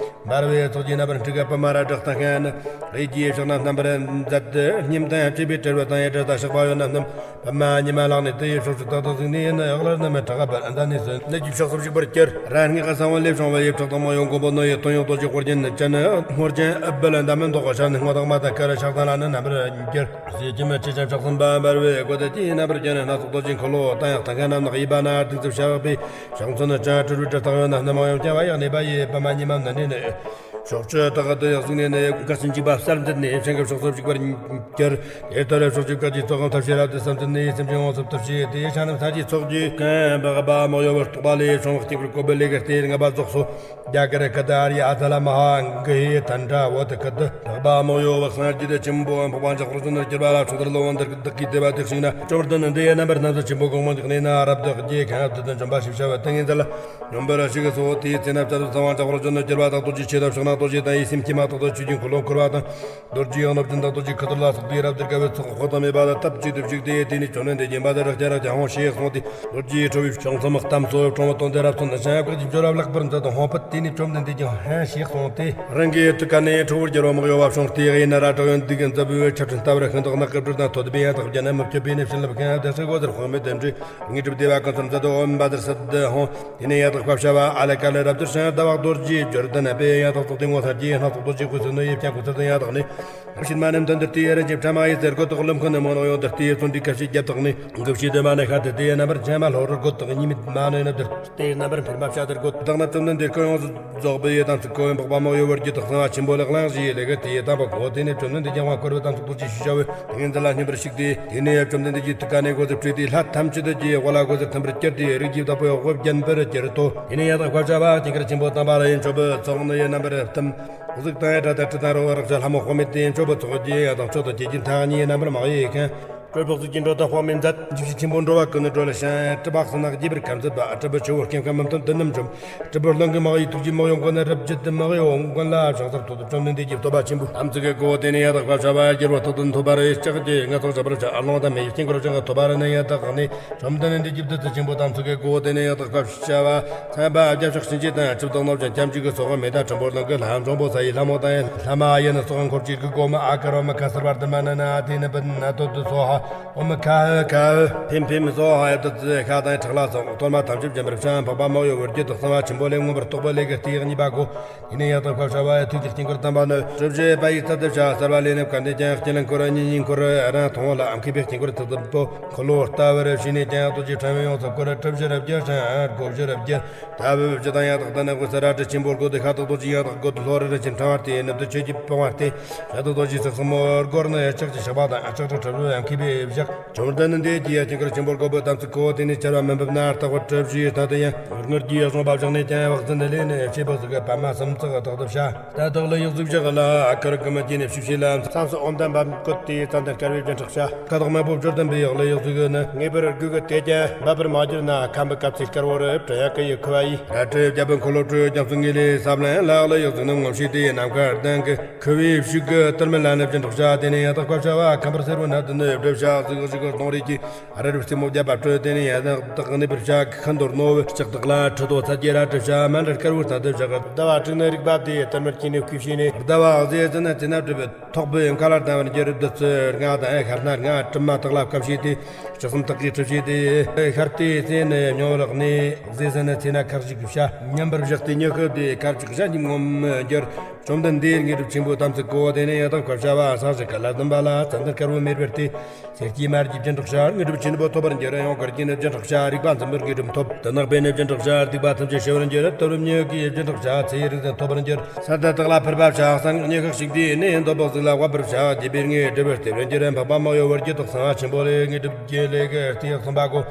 འབར་བའི་ཚོགས་ཀྱིས་རྣམ་པར་འཁྲིགས། པདྨ་རཱ་གའི་བྲག་དང་ཤན། གཡས་ཀྱི་ཕྱག་ན་རྣམ་པར་མཛད། སྙེམས་དང་བཅས་པའི་དྲིལ་བུ་དང་། ཡི་དྲིལ་དང་ཞགས་པ་གཡོན་ན་བསྣམས། པདྨ་ཉི་མ་ལག་ནས་དེ་ཡི་ཕྱོགས་སུ་ཏག་ཏག་བཟུང་ནས་ཡིན། གཡོན་ལ་རྣམ་སྨིན་དྲག་པར་མཛད་ནས་སུ། ནད་ཀྱི་ཕྱོགས་སུ་འཇིག་པར་གྱུར། རང་སྔགས་ཀྱི་གསང་བ་ལས་བྱུང་བའི། ཡི་དྭགས་དང་མོ་ཡོང་མགོན་པོ་ནི་ཡི། དོན་ཡོད་རྡོ་རྗེ་དབུ་རྒྱན་ཅན། རྔོག་ཅན་ཨུཏྤལ་འདབ་མའི་མདོག་ཕྱག་ནི་སྔོ་དང་དམར་དང་དཀར། ཕྱག་དང་ལ་ནི་རྣམ་པར་འགྱུར། གསེར་གྱི་མཆེ་ཅན་ཕྱག་གསུམ་པ། འབར་བའི་གོ་དེ་ཀྱིས་རྣམ་པར་བརྒྱན། སྣ་ཚོགས་རྡོ་རྗེ་འཁོར་ལོ་དང་ཡང་། དང་ཁ་རྣམས་ནག་གཡས་པ་ན། གདུགས་མཛུབ་ཞགས་པའི་ཕྱག་མཚོན་ཅན། དྲིལ་བུ་དྲེལ་ཐག་གཡོན་ན་བསྣམས། གཡོན་བརྐྱང་བ་གཡས་གནས་པ་ཡིས། པདྨ་ཉི་མ་བསྣམས་ནས་ནི། ཕྱོགས་བཅུ་དག་ཏུ་གཟིགས་ནས་ནི། ག་ཅི་འཇིགས་པ་གསར་འདུས་ནས། ཕྱིན་གྱི་ཕྱོགས་སུ་འཇིགས་པར་གྱུར། དེ་ལྟར་ཕྱོགས་བཅུའི་བཀའ་བརྒྱུད་ཚོགས་ཁང་ཐབས་ཤེས་རབ་ཏུ་བསམ་མཐུན་ནས། སེམས་ཅན་ཡོངས་སུ་བཏུལ་ཞེས་དེ། ཕྱག་རྣམས་སངས་རྒྱས་ཚོགས་ཀྱིས་བཀང་། འཕགས་པ་མོ་ཡོ་བུར་གཏོགས་པ་ལས། བྱུང་བའི་དཀྱིལ་འཁོར་བཀོད་པའི་ལས་ཀྱི་རྟེན་ལྔ་པ་རྫོགས་སོ། རྒྱ་གར་ཁ་ཏ་ཨཱརྱ་ཨ་ཙ་ལ་མ་ཧཱ་གྷི་ཧེ་ཏནྟྲ་བོ་དྷི་ཁ་ཏུ། འཕགས་པ་མོ་ཡོ་བུར་སངས་རྒྱས་ཆེན་པོ། འཕགས་པ་འཇམ་དཔལ་གསུམ་དུ་གྱུར་པ་ལ། ཕྱོགས་བཅུར་ཀླུ་དབང་དུ་བདག་གིས་བསྟོད་པ་དེ་གཞུང་ན། བཅོམ་ལྡན་འདས་རྣམ་པར་སྣང་མཛད་ཆེན་པོ་གོང་མ་འཇུག་གནས་ན། རབ་ཏུ་དགྱེས་ཁ་ཏུ་དུ་འཇོམས་པ་ཞེས་བྱ་བ་ཏིང་ངེ་འཛིན་ལ། སྙོམས་པར་ཞུགས་སོ། དེའི་ཚེ་ན་བྱ་རུ་ཚངས་པ་འཇམ་དཔལ་གསུམ་དུ་གྱུར་པ་དང་། རྡོ་རྗེ་ཆེ་དང་ཕྱག་ན་རྡོ་རྗེ་དང་། ཡེ་ཤེས་མཆི་མ་དག་དང་། ཆོས་ཀྱི་འཁོར་ལོ་བསྐོར་བ་དང་། རྡོ་རྗེའི་གནོད་སྦྱིན་དང་། རྡོ་རྗེ་ཁུ་ཚུར་ལ་སོགས་པའི་རབ་ཏུ་དགའ་བའི་ཚོགས་དཔག་ཏུ་མེད་པ་དང་། ཐབས་གཅིག་ཏུ་བཞུགས་ཏེ། དེ་ནས་བཅོམ་ལྡན་འདས་ཀྱིས་བཛྲ་རཀྵ་རཀྵ་ཧཱུྃ་ཞེས་གསུངས་ཏེ། རྡོ་རྗེའི་ཁྲོ་བོས་ཕྱག་མཚན་བཏབ་སོ། ཁྲོ་བོ་དང་ནི་རབ་མཚུངས་ནི། བྱིན་རླབས་ཀྱི་འབྱོར་བ་ལེགས་པར་མཛད་དང་ཧཱུྃ་ཕུད། དེ་ནས་བཅོམ་ལྡན་འདས་ཀྱིས་ཧཱུྃ་ཞེས་གསུངས་ཏེ། རང་གི་ཐུགས་ཀ་ནས་ཁྲོ་བོར་གྱུར་པ་མོ་ཡོ་བ་བྱུང་སྟེ། གཡས་ན་རལ་གྲི་གཡོན་དུས་ཀྱི་མཛད་པའི་ཆབ་ཕྲེང་ལྟ་བུར་ཤིང་ཏོག་ནགས་ཀྱི་སྦྲུལ་དང་ཐོད་པའི་ཡང་དག་བརྒྱ་ན་མི་བསྐྱོད་པའི་ནི་བྱིན་རླབས་ཀྱི་ཨ་བདེ་སྲིད་སྒོ་ཟེར་དཔག་མེད་དུ་འདྲེས། དངོས་གྲུབ་བདེ་བ་ཀུན་སྩོལ་མཛད་དོ། ཨོཾ་བཛྲ་སིདྡྷི་ཧཱུྃ། དེ་ནས་ཡང་དག་བསྐལ་བྱ་བ་ཨ་ལ་ཀ་ལ་རབ་ཏུ་ཕྱིན། ཟླ་བ་རྡོ་རྗེའི་རྒྱུད་ལྡན་པས་ཡང་དག་རྫོགས་ཏེ་ངོ་མཚར་གྱི་སྣ་ཚོགས་རྡོ་རྗེའི་སྐུ་ཚུལ་ནི། ཡེ་ཤེས་ཀྱི་ཚུལ་དུ་ཡང་དག་ནི། རིན་ཆེན་མ་རྣམས་མདུན་དུ་བསྟོད། རིན་ཆེན་ཕྲ་མ་ཡི་རྩེར་བཀོད་དོ། ཀླུ་འཁོན་ནི་མོ་ནག་ཡོངས་དུ་བསྟོད། བརྩོན་འགྲུས་དགའ་བྱེད་བརྒྱད་དག་ནི། དགའ་བྱེད་འདོད་མ་ནི་ཤར་དུ་བསྟོད། རྣམ་པར་འཇམ་དཔལ་ལྷོ་རུ་བཀོད་དོ། གཉིས་མེད་མ་ནི་ཡོངས་དུ་བསྟོད། རྣམ་པར་འཕེལ་མ་བྱ་དར་བཀོད་དོ། དག་ན་བཅོམ་ལྡན་འདས་སྐུ་ཡོངས་སུ་རྫོགས་པའི་དམ་ཚིག་གོ། འཕགས་པ་མོ་ཡོ་བུར་གྱི་ཐུགས་གསང་བ་ཆེན་པོ་ལ་གླེང་ཞེས་ལེགས་དེ་དམ་པ་གོ། དེ་ནས་བཅོམ་ལྡན་འདས་ཀྱིས་དབང་བསྐུར་བའི་དམ་ཚིག་རྡོ་རྗེ་ཞེས་བྱ་བའི་ཏིང་ངེ་འཛིན་ལ་སྙོམས་པར་ཞུགས་ཏེ། དེ་ནས་བཅོམ་ལྡན་འདས་ཀྱི་ཐུགས་ཀ་ནས་སྒོ་ཟེར་སྤྲོས་ཏེ། ལྷ་ཐམས་ཅད་ཀྱི་དབུ་ལ་སྒོ་ཟེར་ཐིམ་པར་གྱུར་ཏེ། རིགས་ཀྱི་བདག་པོའི་དབུ་བརྒྱན་པར་གྱུར་ཏོ། དེ་ནས་ཡང་དག་བསྐལ་བྱ་བ་དཀྱིལ་འཁོར་ཆེན་པོ་དང་པ་ལ་ཡང་མཆོད་པའི་ཚོགས་ནི་རྣམ་པར་གཏུམས། གཟུགས་དང་ཡི་དྭགས་དང་དྲི་དང་རོ། རེག་བྱ་ལྷ་མོ་དཔག་མེད་དེ། མཆོད་པའི་ཚོགས་ཀྱིས་ཡང་དག་མཆོད་དོ། བརྒྱ་བྱིན་ཐ་སྙད་རྣམ་པར་མ་ཡེ་མཁན། སྤྲུལ་པོ་གཟུགས་ཀྱི་འགྲོ་དོན་དཔག་མེད་མཛད། འཇིགས་བྱེད་ཆེན་པོ་འགྲོ་བ་ཀུན་ནས་སྒྲོལ་ཞིང་། གྲུབ་པ་གསུམ་ནག་རྒྱས་པར་ཁ་མཛད་པ། སྤྲུལ་པོ་ཆུ་བོ་སྐྱེ་མཁན་མི་མཐུན་དུས་རྣམས་འཇོམས། སྤྲུལ་པོ་རླུང་གི་མ་ཡི་ཐུགས་རྗེའི་མི་གཡོ་མགོན་ནི། རིབ་བརྗིད་དུ་མི་གཡོ་མགོན་ལ་ཕྱག་འཚལ་བསྟོད། བཅོམ་ལྡན་འདས་ཀྱི་བསྟོད་པ་ཆེན་པོའི་དམ་ཚིག་གི་སྒོ། དེ་ནས་ཡང་དག་བསྐལ་བྱ་བ་རྒྱལ་པོ་ཐོག་ཏུ་འཐོབ་པར་ལྕགས་ཀྱུ་ངན་སོང་བྱ་བར་བྱ། རླུང་དང་མེ་ཡི་དཀྱིལ་འཁོར་བྱང་གི་ཐོབ་པར་ནི། ཡང་དག་ནི་བཅོམ་ལྡན་འདས་ཀྱི་བདུད་རྩི་ཆེན་པོའི་དམ་ཚིག་གི་སྒོ། དེ་ནས་ཡང་དག་བསྐལ་བྱ་བ་ཚངས་པ་རྒྱ་ཤོག་གཤིན་རྗེ་དང་། ཆུ་བདག་ནོར་ཅན་ཁྱབ་འཇུག་གི་ཚོགས། མེ་དང་ཁྲོན་པོ་རླུང་གི་ལྷ། འབྱུང་པོ་ས་ཡི་ལྷ་མོ་དང་། ལྷ་མ་ཡིན་སོགས་འཁོར་བཅས་ཀྱི་སྒོ་མོ། ཨ་ཀ་རོ་མ་ཁ་སརྦ་དྷཱ་མ་ན་ན་ཨ་ཏི་ནི་བི་ན་ཏོ་ཏུ་སྭཱ་ཧཱ། ཨོཾ་ཁ་ཧུ་ཁ་ཧུ་ཕིམ་ཕིམ་སྭཱ་ཧཱ། བདུད་རྩི་ཤ་དང་ཁྲག་ལ་སོགས་གཏོར་མ་ཐམས་ཅད་འཇོམས་པར་བྱ། འཕགས་པ་མོ་ཡོ་བུར་གྱི་ཐུགས་གསང་བ་ཆེན་པོ་ལས། མངོན་པར་རྟོགས་པའི་ལས་ཀྱི་རྟེན་གཉིས་པ་གོ། དེ་ནས་ཡང་དག་བསྐལ་བྱ་བ་ཡི་ཐུགས་ཀྱི་དཀྱིལ་འཁོར་དམ་པ་ནི། གྲུབ་ཆེན་པ་ཡི་ཚལ་དུ་བྱ། གསལ་བ་ལས་ནི་བཀའ་འདི་ཀྱང་། དཀྱིལ་འཁོར་གཉིས་ཀྱི་འཁོར་རང་མཐོང་ལ། མཁས་པའི་དཀྱིལ་འཁོར་ཐེག་དམ་པོ། འཁོར་ལོ་ལྟ་བུར་བྱས་ནས་ཀྱང་། རྡོ་རྗེ་ཕྲེང་བས་ཡོངས་སུ་བསྐོར། གྲུ་བཞི་རུ་གྱུར་ཞིང་སྒོ་བཞི་རུ་གྱུར། ལྟ་བུ་བཞི་དང་ཡང་དག་ལྡན་ནི། དབུས་སུ་རལ་གྲི་ཆེན་པོ་དགུ་སྟེ། ཤ་དང་རྡོ་རྗེ་ཡང་དག་དགུ་སྟེ། ལྷོ་རུ་རིན་ཆེན་ཕྲེང་བ་སྟེ། ནུབ་ཏུ་ཆོས་ཀྱི་ཕྲེང་བ་སྟེ། བྱ་དང་རྡོ་རྗེ་སྲིད་གསུམ་མོ་སྒོར་ནི། ལྕགས་ཀྱུ་ཞགས་པ་དང་ལྕགས་སྒྲོག་གྲུ་བཞི་ཡང་མཁས་པས་བཞག་བཅོམ་ལྡན་འདས་ཀྱི་དཀྱིལ་འཁོར་ཆེན་པོ་དགུ་པོའི་དམ་ཚིག་གོ། དེ་ནས་ཆར་པ་མི་འབབ་ན་རྟག་པར་གྲུ་བཞིའི་སྟེང་དུ་ཡང་། དངུལ་གྱི་གཞོང་པ་བཞག་ནས་ཀྱང་། བག་ཟན་ནི་ལས་ནི་བྱེད་པོ་གཟུགས་པདྨ་གསུམ་བརྩེགས་དག་ཏུ་བྱ། རྟ་བདག་ལ་ཡག་གཟུགས་བཞག་ལ། ཨ་ཀར་གི་མི་སྐྱེས་ནས་ཕྱུགས་བྱས་ལ། མཚམས་སུ་ཨོཾ་དམ་པ་བཀོད་དེ། ཙན་དན་དཀར་བའི་རྒྱན་ཕྲེང་བྱ། ཁ་དོག་དམར་པོ་བཅུར་ལྡན་པའི་ཡག་ལ་ཡག་གཟུགས་ནི། ངེས་པར་དགོས་ཀྱི་དེ་ཀྱང་འབབ་པར་མ་གྱུར་ན། ཁམ་བུ་དཀར་པོའི་དཀར་པོ་རུ་བྲི་ཡག་གི་ཡི་ཁུ་བ་ཡིས། རལ་གྲི་རྒྱལ་པོའི་འཁོར་ལོ་བྲི། རྒྱ་མཚོའི་ངོས་ལས་ས་བླན་ལ། ཡག་ལ་ཡག་གཟུགས་ནི་ངོམས་ཤིག་སྟེ། ནམ་མཁའ་ལྡིང་གི་ཁུ་བའི་ཕྱུགས་ཀྱི་དར་མའི་ལ་ནི་སྦྱིན་སྲེག་བྱ། དེ་ནས་ཡང་དག་བསྐལ་བྱ་བ་ཁམ་པར་སེར་པོ་ནག་ཏུ་ནི་བྲི་བྱ། གཟུགས་ཤིག་གི་སྟོང་རིས་ཀྱི། རལ་གྲི་རྩེ་མོ་བརྒྱད་པ་བྲི། དེ་ནས་ཡང་དག་གནས་པར་བྱ། ཁ་འདོར་ནོ་བུ་ལྕགས་ཐག་ལ། ཁྲི་དོ་ཚ་རྒྱས་རལ་གྲི་བྱ། མཎྜལ་དཀར་པོའི་སྟེང་དུ་བཞག་ཟླ་བ་དྲུག་ནི་རིག་པ་སྟེ། དར་མར་སྐྱེས་ནས་སྐུས་ཕྱིས་ནས། ཟླ་བ་གཟའི་ཟིན་ནི་ཚེ་ན་གྲུབ་པའི་ཐོག་པའི་མཁའ་ལ་ལྡིང་བར་འགྱུར། བདུད་རྩི་ལྔ་དང་ཤ་སྣ་ལྔ། གྲིབ་མ་དག་ལ་སྐམ་བྱས་ཏེ། ལྕགས་སྲིན་དག་གིས་གྲིབ་བྱས་ཏེ། ཤར་ཏེ་ཚེ་ནི་སྨྱོ་བར་གནས། གཟའི་ཟིན་ནི་ཚེ་ན་ཁར་ཞིག་བྱ། མཉམ་པར་བཞག་སྟེ་མྱུ་གུ་སྟེ། ཁར་ཅིག་ཞལ་གྱིས་ངོམས་འགྱུར། བཅོམ་ལྡན་འདས་དངོས་གྲུབ་ཆེན་པོའི་དམ་ཚིག་གོ། དེ་ནས་ཡང་དག་བསྐལ་བྱ་བ་ས་གཞི་ཁ་ལ་ཟླུམ་པ་ལ། ཙན་དན་དཀར་པོ་མེར་པར་སྟེ། གསེར་གྱི་མར་གྱི་སྦྱིན་སྲེག་བྱ། དངོས་གྲུབ་ཆེན་པོ་ཐོབ་པར་འགྱུར། ཡང་དཀར་གྱི་ནི་སྦྱིན་སྲེག་བྱ། རིག་པ་འཛིན་པའི་དངོས་གྲུབ་ཐོབ། དུ་ནག་པའི་ནི་སྦྱིན་སྲེག་བྱ། སྡིག་པ་ཐམས་ཅད་ཞི་བར་འགྱུར། དུ་རུ་མྱུ་གུའི་སྦྱིན་སྲེག་བྱ། ཚེ་ཡི་རིག་འཛིན་ཐོབ་པར་འགྱུར། ས་དང་བདག་ལ་ཕུར་པ་བྱ། གསང་སྔགས་སྙན་ཤགས་ཤིག་སྟེ། ནད་ཡམས་འདོད་པའི་གཟུགས་ལ་དབལ་བར་བྱ། སྡིག་པའི་ངོས་སྒྲིབ་པར་སྟེར་བར་འགྱུར། འཕགས་པ་མོ་ཡོ་བུར་གྱི་ཐུགས་གསང་བ་ཆེན་པོ་ལས། དངོས་གྲུབ་ཀྱི་ལས་ཀྱི་རྟེན་གསུམ་པ་གོ།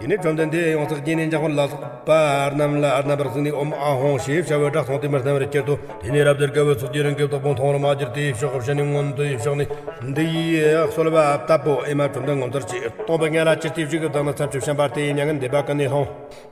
དེ་ནས་བཅོམ་ལྡན་འདས་ཡང་སངས་རྒྱས་ནས་འཇམ་དཔལ་ལ་སོགས་པ་རྣམས་ལ་རྣམ་པར་གཟིགས་ནས། ཨོཾ་ཨཱཿཧཱུྃ་ཞེས་བྱ་བའི་སྒྲ་གསུངས་ཏེ་མི་སྣང་བར་གྱུར་ཏོ། དེ་ནས་རབ་ཏུ་དགའ་བའི་ཚོགས་ཀྱིས་རང་གི་བདག་པོ་མཐོང་བར་མ་གྱུར་ཏེ། ཕྱོགས་བཞི་ནས་མངོན་དུ་ཕྱོགས་ནས་འདི་ཡིས་གསོལ་བ་བཏབ་པོ། ཨེ་མ་བཅོམ་ལྡན་ངོ་མཚར་ཆེ། སྟོང་པའི་ངང་ལ་ཅི་སྟེ་བཞུགས་ཀྱི་བདག་ནི་ཚར་གཅོད་བྱམས་པ་སྟེ། མྱ་ངན་འདས་པ་ཀུན་ནས་སློང་།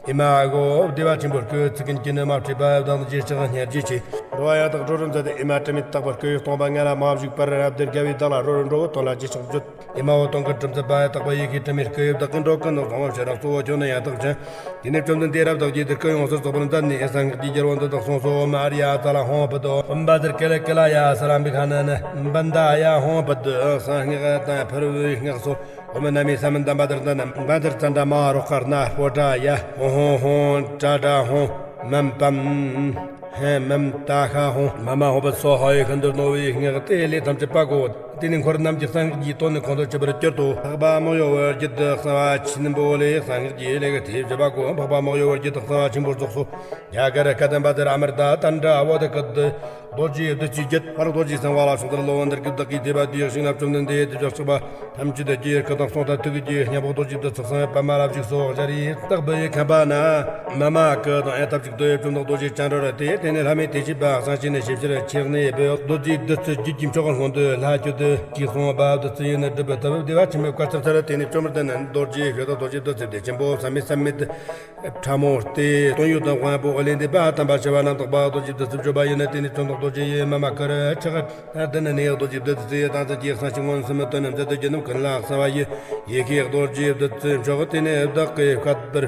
ཨེ་མ་ཧོ། བདེ་བ་ཆེན་པོར་བསྐུལ། ཚིག་ཀུན་གྱིས་ནི་མ་ཕྲད་པ། བདག་ནི་རྗེས་ཆགས་སྙན་རྗེ་ཆེ། འགྲོ་བ་ཡང་དག་སྒྲོ་རུ་མཛད་དེ། ཨེ་མ་དྲི་མེད་རྟག་པར་བསྐུལ། སྟོང་པ་ངང་ལ་མ་བཞུགས་པར། རབ་ཏུ་དགའ་བའི་བདག་ལ་རོ་རུ་འགྲོ་བའི་དོན་ལ་རྗེས་ཆགས་བརྗོད། ཨེ་མ་ཧོ། སྟོང་གི་གྲུབ་མཛད་པ་ཡང་དག་པ་ཡི་གེ་དྲི་མེད་སྐུ། བདག་གི་འགྲོ་ཀུན་ནས་བཟང་བར་བྱེད་རང་གཙོ་བོ་ཁྱོད་ནི་ཡང་དག་ཅན། དེ་ནས་བཅོམ་ལྡན་འདས་རབ་དག་གིས་དེ་སྐུ་ཡོངས་སུ་རྫོགས་པར་མཛད་ནས། སངས་རྒྱས་ཀྱི་རྒྱལ་པོ་འདི་དག་གསུངས་སོ། ཨོཾ་ཨཱརྱ་ཨ་ཙ་ལ་ཧཱུྃ་ཕཊ། ཨོཾ་བཛྲ་ཀཱི་ལི་ཀཱི་ལ་ཡ་སཱ་ར་བི་གྷ་ན་ན་བྷ་ད་ཡ་ཧཱུྃ་ཕཊ། གསང་སྔགས་དང་ཕུར་བུའི་སྔགས་སོ། ཨོཾ་ན་མི་ས་མནྟ་བཛྲ་ཏ་ན་བཛྲ་ཙནྡྲ་མ་ཧཱ་རོ་ཀ་ན་པོ་ཊ་ཡ། ཧཱུྃ་ཧཱུྃ་ཏྲ་ཏྲ་ཧཱུྃ། མཾ་པཾ་ཧཱུྃ། མཾ་ཏ་ཧ་ཧཱུྃ། མ་མ་ཧོ་ཕཊ་སྭཱ་ཧཱ་ཡི་ཤིན་ཏུ་རྣོ་བའི་སྔགས་ཏེ། ལས་ཐམས་ཅད་པ་གོ། དེ་ནས་འཁོར་རྣམས་ཀྱིས་སངས་རྒྱས་ཀྱི་དོན་ནི་ཁོང་དུ་ཆུད་པར་གྱུར་ཏོ། འཕགས་པ་མོ་ཡོ་བུར་གྱི་ཐུགས་གསང་བ་ཆེན་པོ་ལས། གསང་སྔགས་ཀྱི་ལས་ཀྱི་རྟེན་བཞི་པ་གོ། འཕགས་པ་མོ་ཡོ་བུར་གྱི་ཐུགས་གསང་བ་ཆེན་པོ་རྫོགས་སོ། ཡ་ག་ར་ཀ་དམ་པ་དེར་ཨ་མྲྀ་ཏ་ཏནྟྲ་བོ་དྷི་ཀ་ཏུ། རྡོ་རྗེ་བདུད་རྩིའི་རྒྱུད། ཕར་རྡོ་རྗེ་གསང་བ་ལ་ཕྱོགས་དེར་ལོ་འདིར་གྱི་བདག་གིས་ཐེ་བ་དེའི་ཞིང་ལ་བཅོམ་ལྡན་འདས་དེ་ཕྱོགས་ཆགས་པ་ཐམས་ཅད་དུ་རྒྱས་སྐུ་དང་གསུང་དང་ཐུགས་ཀྱི་རྒྱུད་སྙན་པོ་རྡོ་རྗེ་བདུད་རྩི་གསང་བའི་པདྨ་རབ་ཞིག་སོགས་ཞལ་ཡི་རྟག་པའི་ཁམས་པ་ན་མ་མ་ཀི་དང་ཨེ་ཐབས་ཅིག་ཏུ་བཅོམ་ལྡན་རྡོ་རྗེ་བཅིངས་འགྲོལ་ཏེ། དེ་ནས་ལྷ་མོས་དེ་བྱས་པ་གསང་ཆེན་ནས་ཞིབ་ཕྱིར་ཆེར་གནས་པའི་རྡོ་རྗེ་བདུད་རྩི་རྒྱུད་ཀྱི་མཆོག་སྔོན་དུ་ལྷ་ཁྱོད་དུ་ཅིག་གསུངས་པ། བདུད་རྩི་ཡིས་ནི་སྒྲུབ་པའི་ཐབས་བདེ་བ་ཆེན་པོའི་བཀའ་སྩལ་ཚར། དེ་ནས་བཅོམ་ལྡན་རྡོ་རྗེ་ཞེས་དང་རྡོ་རྗེ་བདུད་རྩི་བདེ་ཆེན་པོ་བསམ་མེད་བསམ་མེད་དུ། ཕྲ་མོ་སྟེ། དོན་ཡོད་དང་དབང་པོ་ལས་འདས་པ་དམ་པ་ཞི་བ་རྣམ་དག་པ་རྡོ་རྗེ་བདུད་རྩི་བརྗོད་པ་ཡིན་ན། དེ་ནས་བཅོམ་ལྡན་རྡོ་རྗེ་ཡིས་མ་མ་ཀི་རུ་ཆགས། དེ་ནས་ནི་རྡོ་རྗེ་བདུད་རྩི་དང་ཚིག་གི་གསང་ཆེན་མངོན་སུམ་དོན་རྣམས་མཛད་དུ་རྒྱུ་རྣམས་ཀུན་ལ་གསང་བ་ཡི། ཡེ་ཤེས་རྡོ་རྗེ་བདུད་རྩི་མཆོག་དེ་ནས་བདག་གིས་བཀའ་བསྡུར་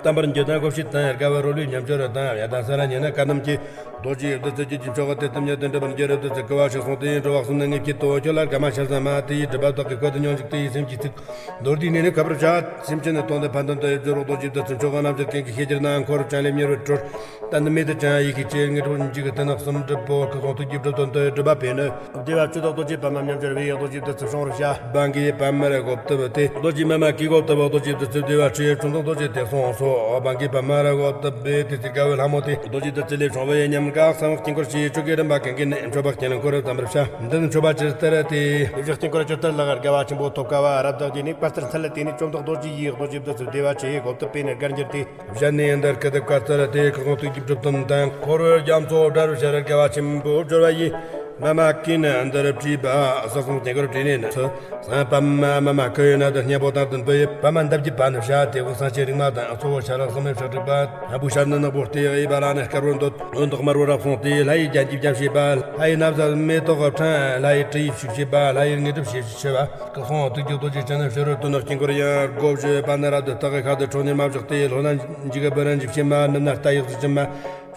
བྱ། བརྟན་པར་འགྱུར་དང་བགོ་བཤའ་དང་དགའ་བ་རོལ་པའི་ཉམས་འགྱུར་དང་ཡ་དང་ས་ར་ཉེ་ན་བཀའ་རྣམས་ཀྱིས། རྡོ་རྗེ་བདུད་རྩི་རྒྱུད་ཀྱི་མཆོག་དེ་ལྟར་མྱུར་དུ་འགྲུབ་པར་འགྱུར། བདུད་རྩི་བསྐུལ་བ་ཕྱིར་སོང་སྟེ། འགྲོ་བ་གསུམ་ནི་ངེས་ཀྱི་དོན་ཁྱོད་ལ་དགའ་མ་ཤར་ཙམ་མ། དེ་ཡིས་སྒྲུབ་པ་བདག་གིས་བཀོད་དུ་མྱོང་ཞིག་དེ་ཡི་སེམས་ཀྱི་ཚིག་མདོར་བསྡུས་ནས་ནི་བཀའ་བསྡུར་བྱ། སེམས་ཅན་ནི་དོན་དུ་ཕན་དོན་དུ་སྦྱོར་རོགས། རྡོ་རྗེ་བདུད་རྩི་མཆོག་རྣམ་བཅད་ཀུན་གྱི་ཤེས་བྱར་ན། འཁོར་བྱང་ལས་མྱུར་བར་གྲོལ། གཏན་དུ་མེད་དུ་བྱ་ཡི་གེ་ཆེར་ངེས་གྲོལ་འཇུག་གི་དེ་ནག་གསུམ་སྒྲུབ་པོ་སྐུ་གསུང་ཐུགས་ཀྱི་སྒྲུབ་དོན་དུ་སྒྲུབ་པ་པས་ནི། བདེ་བ་བཅུ་དག་རྡོ་རྗེ་པདྨ་མཉམ་སྦྱོར་བས། རྡོ་རྗེ་བདུད་རྩི་བསྲུང་བར་བྱ། བང་གི་པདྨར་གོ་བཏབ་སྟེ། རྡོ་རྗེ་མ་མ་ཀིས་གོ་བཏབ། རྡོ་རྗེ་བདུད་རྩི་བདེ་བ་ཆེ་བཅོམ་ལྡན་རྡོ་རྗེ་དེ་གསུངས་སོ། བང་གི་པདྨར་གོ་བཏབ་པས་དེ་ཚེ་དགའ་བའི་ལྷ་མོ་དེ། རྡོ་རྗེ་བདུད་རྩི་ལས་བྱུང་བའི་ཉམས་དགའ་གསང་བ་དཀྱིལ་འཁོར་ཞེས་བཅུ་གི་རིམ་པ་གང་གིས་ནི་མཆོད་པ་དཀྱིལ་འཁོར་བརྩམ་པར་བྱ། འདི་ནི་མཆོད་པ་ཇི་ལྟར་སྟེ། དེ་བཞིན་དཀྱིལ་འཁོར་ཇི་ལྟར་ལགས། དགའ་བ་ཆེན་པོ་ཐོབ། དཀའ་བ་རབ་བདག་གིས་ནི་བཀའ་སྩལ་འཚལ། དེ་ནས་བཅོམ་ལྡན་རྡོ་རྗེ་ཡིས་རྡོ་རྗེ་བདུད་རྩི་བདེ་བ་ཆེ་གོ་བཏབ་པས་ནི་དགའ་འགྱུར་ཏེ། གཞན་ནས་འདིར་སྐད་དུ་བཀའ་སྩལ་ཏེ། སྐུ་གསུང་ཐུགས་ཀྱི་སྒྲུབ་དོན་དང་། འཁོར་བའི་རྒྱ་མཚོ་བསྒྲལ་བར་ཕྱིར་དགའ་བ་ཆེན་པོ་སྦྱོར་བ་ཡིས། མ་མ་ཀིས་ནི་འདིར་བྲིས་པ། ས་གསུམ་དཀྱིལ་འཁོར་བྲིས་ནས་ནི། གསང་པདྨ་མ་མ་ཀི་ཡི་ནང་དུ་སྙན་པོ་དང་ལྡན་པའི་པདྨ་འདབ་ཀྱི་བར་ན་བྱ། དེ་བོ་གསང་ཆེན་རིག་མ་དང་གཙོ་བོ་ཤ་ལག་གསུམ་མེ་བྱ་དྲུག་པ། སྣམ་བུ་ཤར་ནི་ནག་པོ་སྟེ། གཡས་པ་ལ་ནི་དཀར་པོར་འདོད། འོད་མདོག་དམར་པོ་རབ་སོང་སྟེ། ལྷ་ཡི་རྒྱན་གྱིས་བརྒྱན་བྱས་པ། ལྷ་ཡི་ན་བཟའ་མེ་ཏོག་ཕྲེང་། ལྷ་ཡི་དྲི་ཡིས་བྱུགས་བྱས་པ། ལྷ་ཡི་དངོས་གྲུབ་བྱེད་བྱེད་པ། སྐུ་གསུང་ཐུགས་ཀྱི་རྡོ་རྗེ་ཅན་ནི་ཕྱི་རོལ་དུ་ནི་དཀྱིལ་འཁོར་ཡང་སྒོ་བཞི་པ་ནི་རབ་ཏུ་དག་གི་ཤར་དུ་ཁྲོ་གཉེར་མ་བཞག་སྟེ། ལྷོ་ན་འཇིགས་པའི་བུ་རམ་འཇིགས་བྱེད་མ། ནུབ་ན་རྟ་ཡི་གཟུགས་ཅན་མ།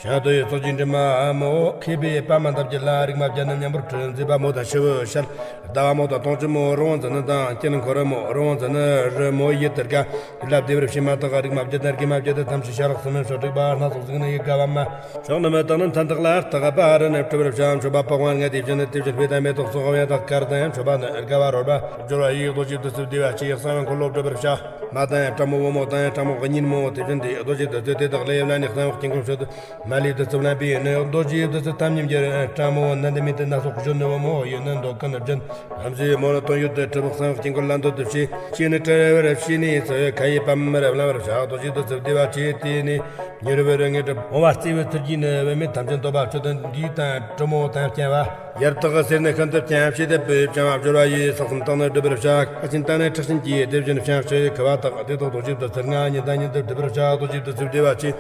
བྱང་དུ་ཡི་ཚོགས་ཀྱི་འདྲེ་མ་མོ། མཁས་པའི་པདྨ་འདབ་ཀྱི་ལྷ། རིག་མ་བརྒྱད་ནི་མཉམ་པོར་འཁྲིལ། མཛེས་པ་མོ་དང་ཞི་བའི་ཞལ། ཟླ་བ་མོ་དང་དུང་ཆེན་མོ། རི་བོང་འཛིན་ནི་དང་དཀྱིལ་འཁོར་མོ། རི་བོང་འཛིན་ནི་རི་མོ་ཡི་དེར་དགའ། ལྷ་བདེ་བར་བྱེད་མ་དག་རིག་མ་བརྒྱད་དང་དགེ་མ་བརྒྱད་དང་ཐམས་ཅད་ཤ་ལག་གསུམ་མེ་བྱ་དྲུག་པ། སྣ་ཚོགས་གཟུགས་ནི་ཡིད་དགའ་བ་མ། ཕྱོགས་རྣམས་དག་ནི་མཐའ་དག་ལ། རྟག་པ་རི་ནི་སྤྲུལ་པར་བྱ། མཆོད་པ་ཕོ་བ་ལྔ་དེ་བཞིན་ནི། དེ་བཞིན་སྤོས་དང་མེ་ཏོག་སོགས་དབྱངས་དང་གར་དང་མཆོད་པ་ནི་དགའ་བ་རོལ་པ་སྦྱོར་བ་ཡིས། རྡོ་རྗེ་བདུད་རྩི་བདེ་བ་ཆེ་གསང་བའི་འཁོར་ལོ་སྒྲུབ་པར་བྱ། མ་དང་ཡང་ཕྲ་མོ་བུ་མོ་དང་ཡང་ཕྲ་མོ་གཉེར་མོ་དེ་བཞིན་ཏེ། རྡོ་རྗེ་བདུད་རྩི་དེ་དག་ལས་ལ་ནི་གསང་བའི་དཀྱིལ་འཁོར་ཕྱོགས་སུ། མ་ལུས་བདུད་རྩི་བརླན་པས་ནི། རྡོ་རྗེ་བདུད་རྩི་ཐམས་ཉིད་འགྱུར། ཕྲ་མོ་ནི་འདི་མིན་ཏེ། སྣ་ཚོགས་གཞོན་ནུ་བུ་མོ་ཡི་ནི་འདོད་ཀུན་སྦྱིན། ལྷ་མཛེས་མོ་ནི་དོན་ཡོད་དུ་གྲུབ། གསང་བའི་དཀྱིལ་འཁོར་ལ་འདོད་དུ་བྱེད། ཅེས་ནི་དྲི་བར་བྱས་ནས་སུ། ཁ་ཡི་པདྨར་བླང་བར་བྱ། རྡོ་རྗེ་བདུད་རྩི་བདེ་བ་ཆེ། དེ་ནི་མྱུར་བར་དངོས་གྲུབ་འོང་བ་བརྩེ་བའི་ཚུལ་གྱིས་ནི། བུད་མེད་ཐམས་ཅད་འདོད་པ་མཆོད་དོན་འདུས་དང་གྲུབ་མོ་དང་བརྐྱང་བ། ཡར་དག་གི་གསེར་ནི་ཤིན་ཏུ་བརྐྱང་། ཕྱེ་སྟེ་བུ་ཡིས་བརྐྱང་བ་སྦྱོར་བ་ཡིས། ས་གསུམ་དག་ནི་སྒྲུབ་པར་བྱ། ཁ་ཆེན་དག་ནི་ཁྲག་ཆེན་གྱིས། དེ་བཞིན་བཤང་ཕྱི་ཡི་ཁུ་བ་དག་དེ་དག་རྡོ་རྗེ་བདུད་རྩི་ལྔ་ཉིད་དང་ཉིད་དུ་སྒྲུབ་པར་བྱ། རྡོ་རྗེ་བདུད་རྩི་བདེ་བ་ཆེ།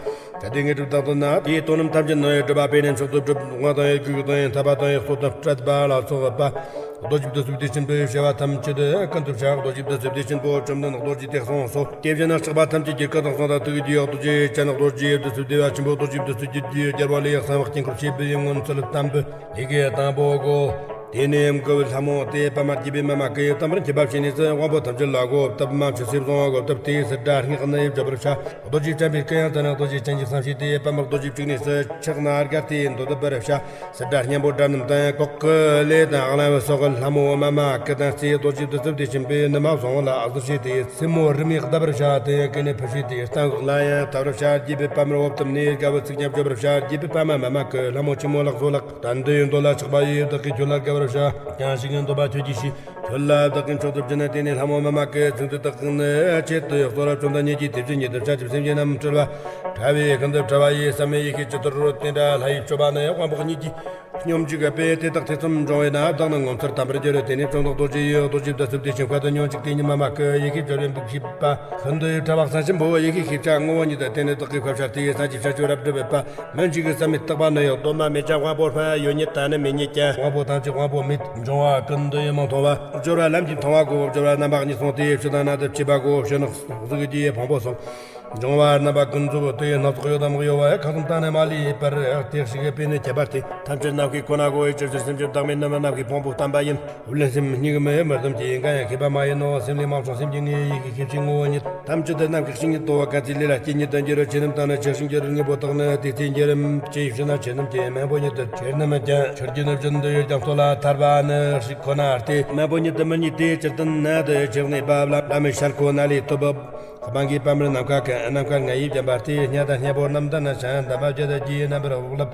གལ་ཏེ་དངོས་གྲུབ་བདག་ཏུ་ན། དེའི་དོན་རྣམས་ཐམས་ཅད་ནི་སྒྲུབ་པ་པས་ནི་མཆོག་ཏུ་གྲུབ། དབང་དང་ཡུལ་གྱི་དང་ཡང་ཐར་པ་དང་ཡང་སྲོག་དང་སྤྲད་པ་ལ་སོགས་པ། རྡོ་རྗེ་བདུད་རྩི་བདེ་ཆེན་པོའི་བྱ་བ་ཐམས་ཅད་ཀུན་ཏུ་བྱ། རྡོ་རྗེ་བདུད་རྩི་བདེ་ཆེན་པོ་བཅོམ་ལྡན་རྡོ་རྗེ་དེ་གསུངས་སོ། དེ་བཞིན་ནི་ཕྱག་པ་ཐམས་ཅད་ཀྱི་སྐུ་དང་གསུང་དང་ཐུགས་ཀྱི་རྡོ་རྗེ་ཅན། རྡོ་རྗེ་བདུད་རྩི་བདེ་བ་ཆེན་པོ། རྡོ་རྗེ་བདུད་རྩི་རྒྱུད་ཀྱི་རྒྱལ་པོ་ལས་གསང་བའི་དཀྱིལ་འཁོར་ཕྱེ་བའི་སྔོན་ཚུལ་དམ་པའི་ཡི་གེ་དང་པོ་གོ། དེ་ནས་མགུལ་ལྷ་མོ་དེ་པདྨ་རྒྱས་པའི་མ་མ་ཀི་ཡི་དམ་པར་འཁྱུད་པ་བྱས་ནས་སུ། དབང་པོ་ཐམས་ཅད་ལ་གོ་བཏབ། མ་མཆུ་སེར་བཟུང་བ་གོ་བཏབ་སྟེ། སིལ་སྒྲ་སྔགས་ནི་བརྗོད་པར་བྱ། རྡོ་རྗེ་འཇམ་པའི་སྐུ་ཡང་དག་ནི་རྡོ་རྗེ་ཅན་གྱི་བསམ་ཤེས་ཏེ། པདྨར་རྡོ་རྗེ་བཅུག་ནས་སུ། ཕྱག་ན་སྒར་ཏེ་འདོད་པར་བྱ། སིལ་སྒྲ་སྙན་པོ་སྒྲ་རྣམས་དང་། ལྐོག་གི་ལས་དང་གླེང་བ་སོགས་ཀྱི་ལྷ་མོ་མ་མ་ཀི་དང་རྩེ། རྡོ་རྗེ་བདུད་རྩི་བདེ་ཆེན་པོའི་ནུ་མ་བཟང་བོ་ལ་གཟིགས་ཤེས་ཏེ། སེན་མོ་རི་མོས་བརྡབ་པར་བྱ་སྟེ། ཀི་ནས་ཕུ་ཤེས་ཏེ། གཏན་འགག་ལ་ཡང་ཐར་བར་བྱ། རྒྱས་པའི་པདྨར་འོབ་བཏབ་ནས་དགའ་བའི་ཚིག་ཀྱང་བརྗོད་པར་བྱ། རྒྱས་པའི་པདྨ་མ་མ་ཀི་ལྷ་མོ་ཆེན་མོ་ལགས་སོ་ལགས། ད་འདི་ཡི་མདོ་ལ་ཆགས་པ་ཡིས། བདག་གིས་ཁྱོད་ལ་དགའ་བར་བྱ། ཀྱང་ཞིག་ཡིན་འདོད་པ་ཁྱོད་ཀྱིས་ཤེས། ཁྱོད་ལ་བདག་གིས་མཆོག་ཏུ་བགྱི་ནི། དེ་ནས་ལྷ་མོ་མ་མ་ཀི་ཚིག་འདི་དག་ནི་ཆེད་དུ་གསོལ་བ་བཅོམ་ལྡན་ཉིད་ཀྱིས། དེ་བཞིན་ཉིད་དུ་བྱ་ཞིང་སེམས་ཅན་རྣམས་སྤྲུལ་པ་ཕྲ་བའི་ཀུན་ཏུ་ཕྲ་བ་ཡི་བསམ་མེད་ཡེ་ཤེས་ཀྱི་དོན་རུ་དེ་འདྲ་ལྷ་ཡི་སྤྱོད་པ་ནི། དབང་པོ་གཉིས་ཀྱིས་སྙོམས་འཇུག་པས་དེ་དག་ཐེ་ཚོམ་འབྱུང་བས་ན། བདག་ནི་ངོ་མཚར་དམ་པར་འགྱུར། དེ་ནས་བཅོམ་ལྡན་རྡོ་རྗེ་ཡིས་རྡོ་རྗེ་བདུད་རྩི་བདེ་ཆེན་ཁ་དུ་སྙོམས་འཇུག་སྟེ། ཉི་མ་མ་ཀི་ཡེ་ཤེས་སྦྱོར་བས་འབུགས་བྱས་པ། ཤིན་ཏུ་ཕྲ་བ་གསང་ཆེན་པོ། ཡེ་ཤེས་ཤེས་བྱ་ངོ་བོ་ཉིད་དུ། དེ་ནས་བདག་གིས་ཁ་བྱར་ཏེ། གསང་ཆེན་བྱ་སྤྱོད་རབ་སྒྲུབ་པ། མི་འཇིགས་ཀྱི་བསམ་མེད་རྟག་པ་ནི་ཡང་། གདོད་མ་མེད་ཀྱང་དབང་པོ་སྨྲ་ཡོད་ཉིད་དང་ནི་མེད་ཉིད་ཀྱང་། དབང་པོ་ཐམས་ཅད་དབང་པོ་མེད་འབྱུང་བ་ཀུན་ཏུ་ཡི་མི་མཐོང་བ། སྦྱོར་བ་ལམ་གྱིས་མཐོང་བ་གོ། སྦྱོར་བ་རྣམ་པ་གཉིས་སོང་སྟེ། ཕྱི་དང་ནང་དུ་ཕྱེ་བ་གོ། ཕྱི་ནི་གཟུགས་ཀྱི་ཕུང་པོ་སོགས་འབྱུང་བ་རྣམ་པ་ཀུན་རྫོབ་ཏུ། སྣ་ཚོགས་གཡོ་དང་མི་གཡོ་བ། ཁ་ཙམ་དང་ནི་མ་ལུས་པར། དེ་ཞིག་པས་ནི་ཁྱད་པར་ཏེ། ཐམས་ཅད་རྣམ་ཤེས་ཁོ་ན་གོ། ཅིར་ཕྱིར་སེམས་ཅན་བདག་མེད་རྣམས་རྣམ་ཤེས་ཕུང་པོ་བསྟན་པ་ཡིན། བུ་ལོན་སེམས་སྙིང་གི་མི་མི་ཙམ་གྱིས། འགའ་ཡང་ཤེས་པ་མ་ཡིན་ནོ། སེམས་ལས་མ་བྱུང་སེམས་ཀྱི་ངོ་བོ། ཡེ་ཤེས་ཤེས་བྱའི་ངོ་བོ་ཉིད། ཐམས་ཅད་དུ་རྣམ་ཤེས་ཤིང་ཉིད་དོ། གང་ཚེ་ལས་ལ་སྐྱེ་ཉིད་དུ་འགྱུར། ཆོས་རྣམས་དང་ནི་ཆགས་ཤིང་འགྱུར། དངོས་པོ་དག་ནི་དེ་ཚེ་འགྱུར། ཅི་ཡིས་ཕྱི་ནང་ཆོས་རྣམས་ཀྱི། མང་པོ་ཉིད་དུ་ཆོས་རྣམས་ཀྱང་། ཆོས་རྒྱུད་ནི་རྒྱུན་དུ་ཡོད་ཀྱང་། སྟོད་ལ་ཐར་པ་ནི་ཞིག་ཁོ་ན་སྟེ། མང་པོ་ཉིད་དུ་མི་རྙེད་དེ། སྤྱིར་བཏང་ནད་དུ་ཆགས་ནས་བབ་ལ། བླ་མའི་ཞལ་ཁོ་ན་ལས་ཐོབ། བང་གི་པདྨར་ནམ་མཁའ་ཀུན། ནམ་མཁའ་ལྔ་ཡིས་བརྒྱན་པ་སྟེ། སྙན་དང་སྙན་པོ་རྣམ་ལྡན་ཞིང་། འདབ་མ་བརྒྱད་དང་བརྒྱད་རྣམ་པར་རོ་ལངས་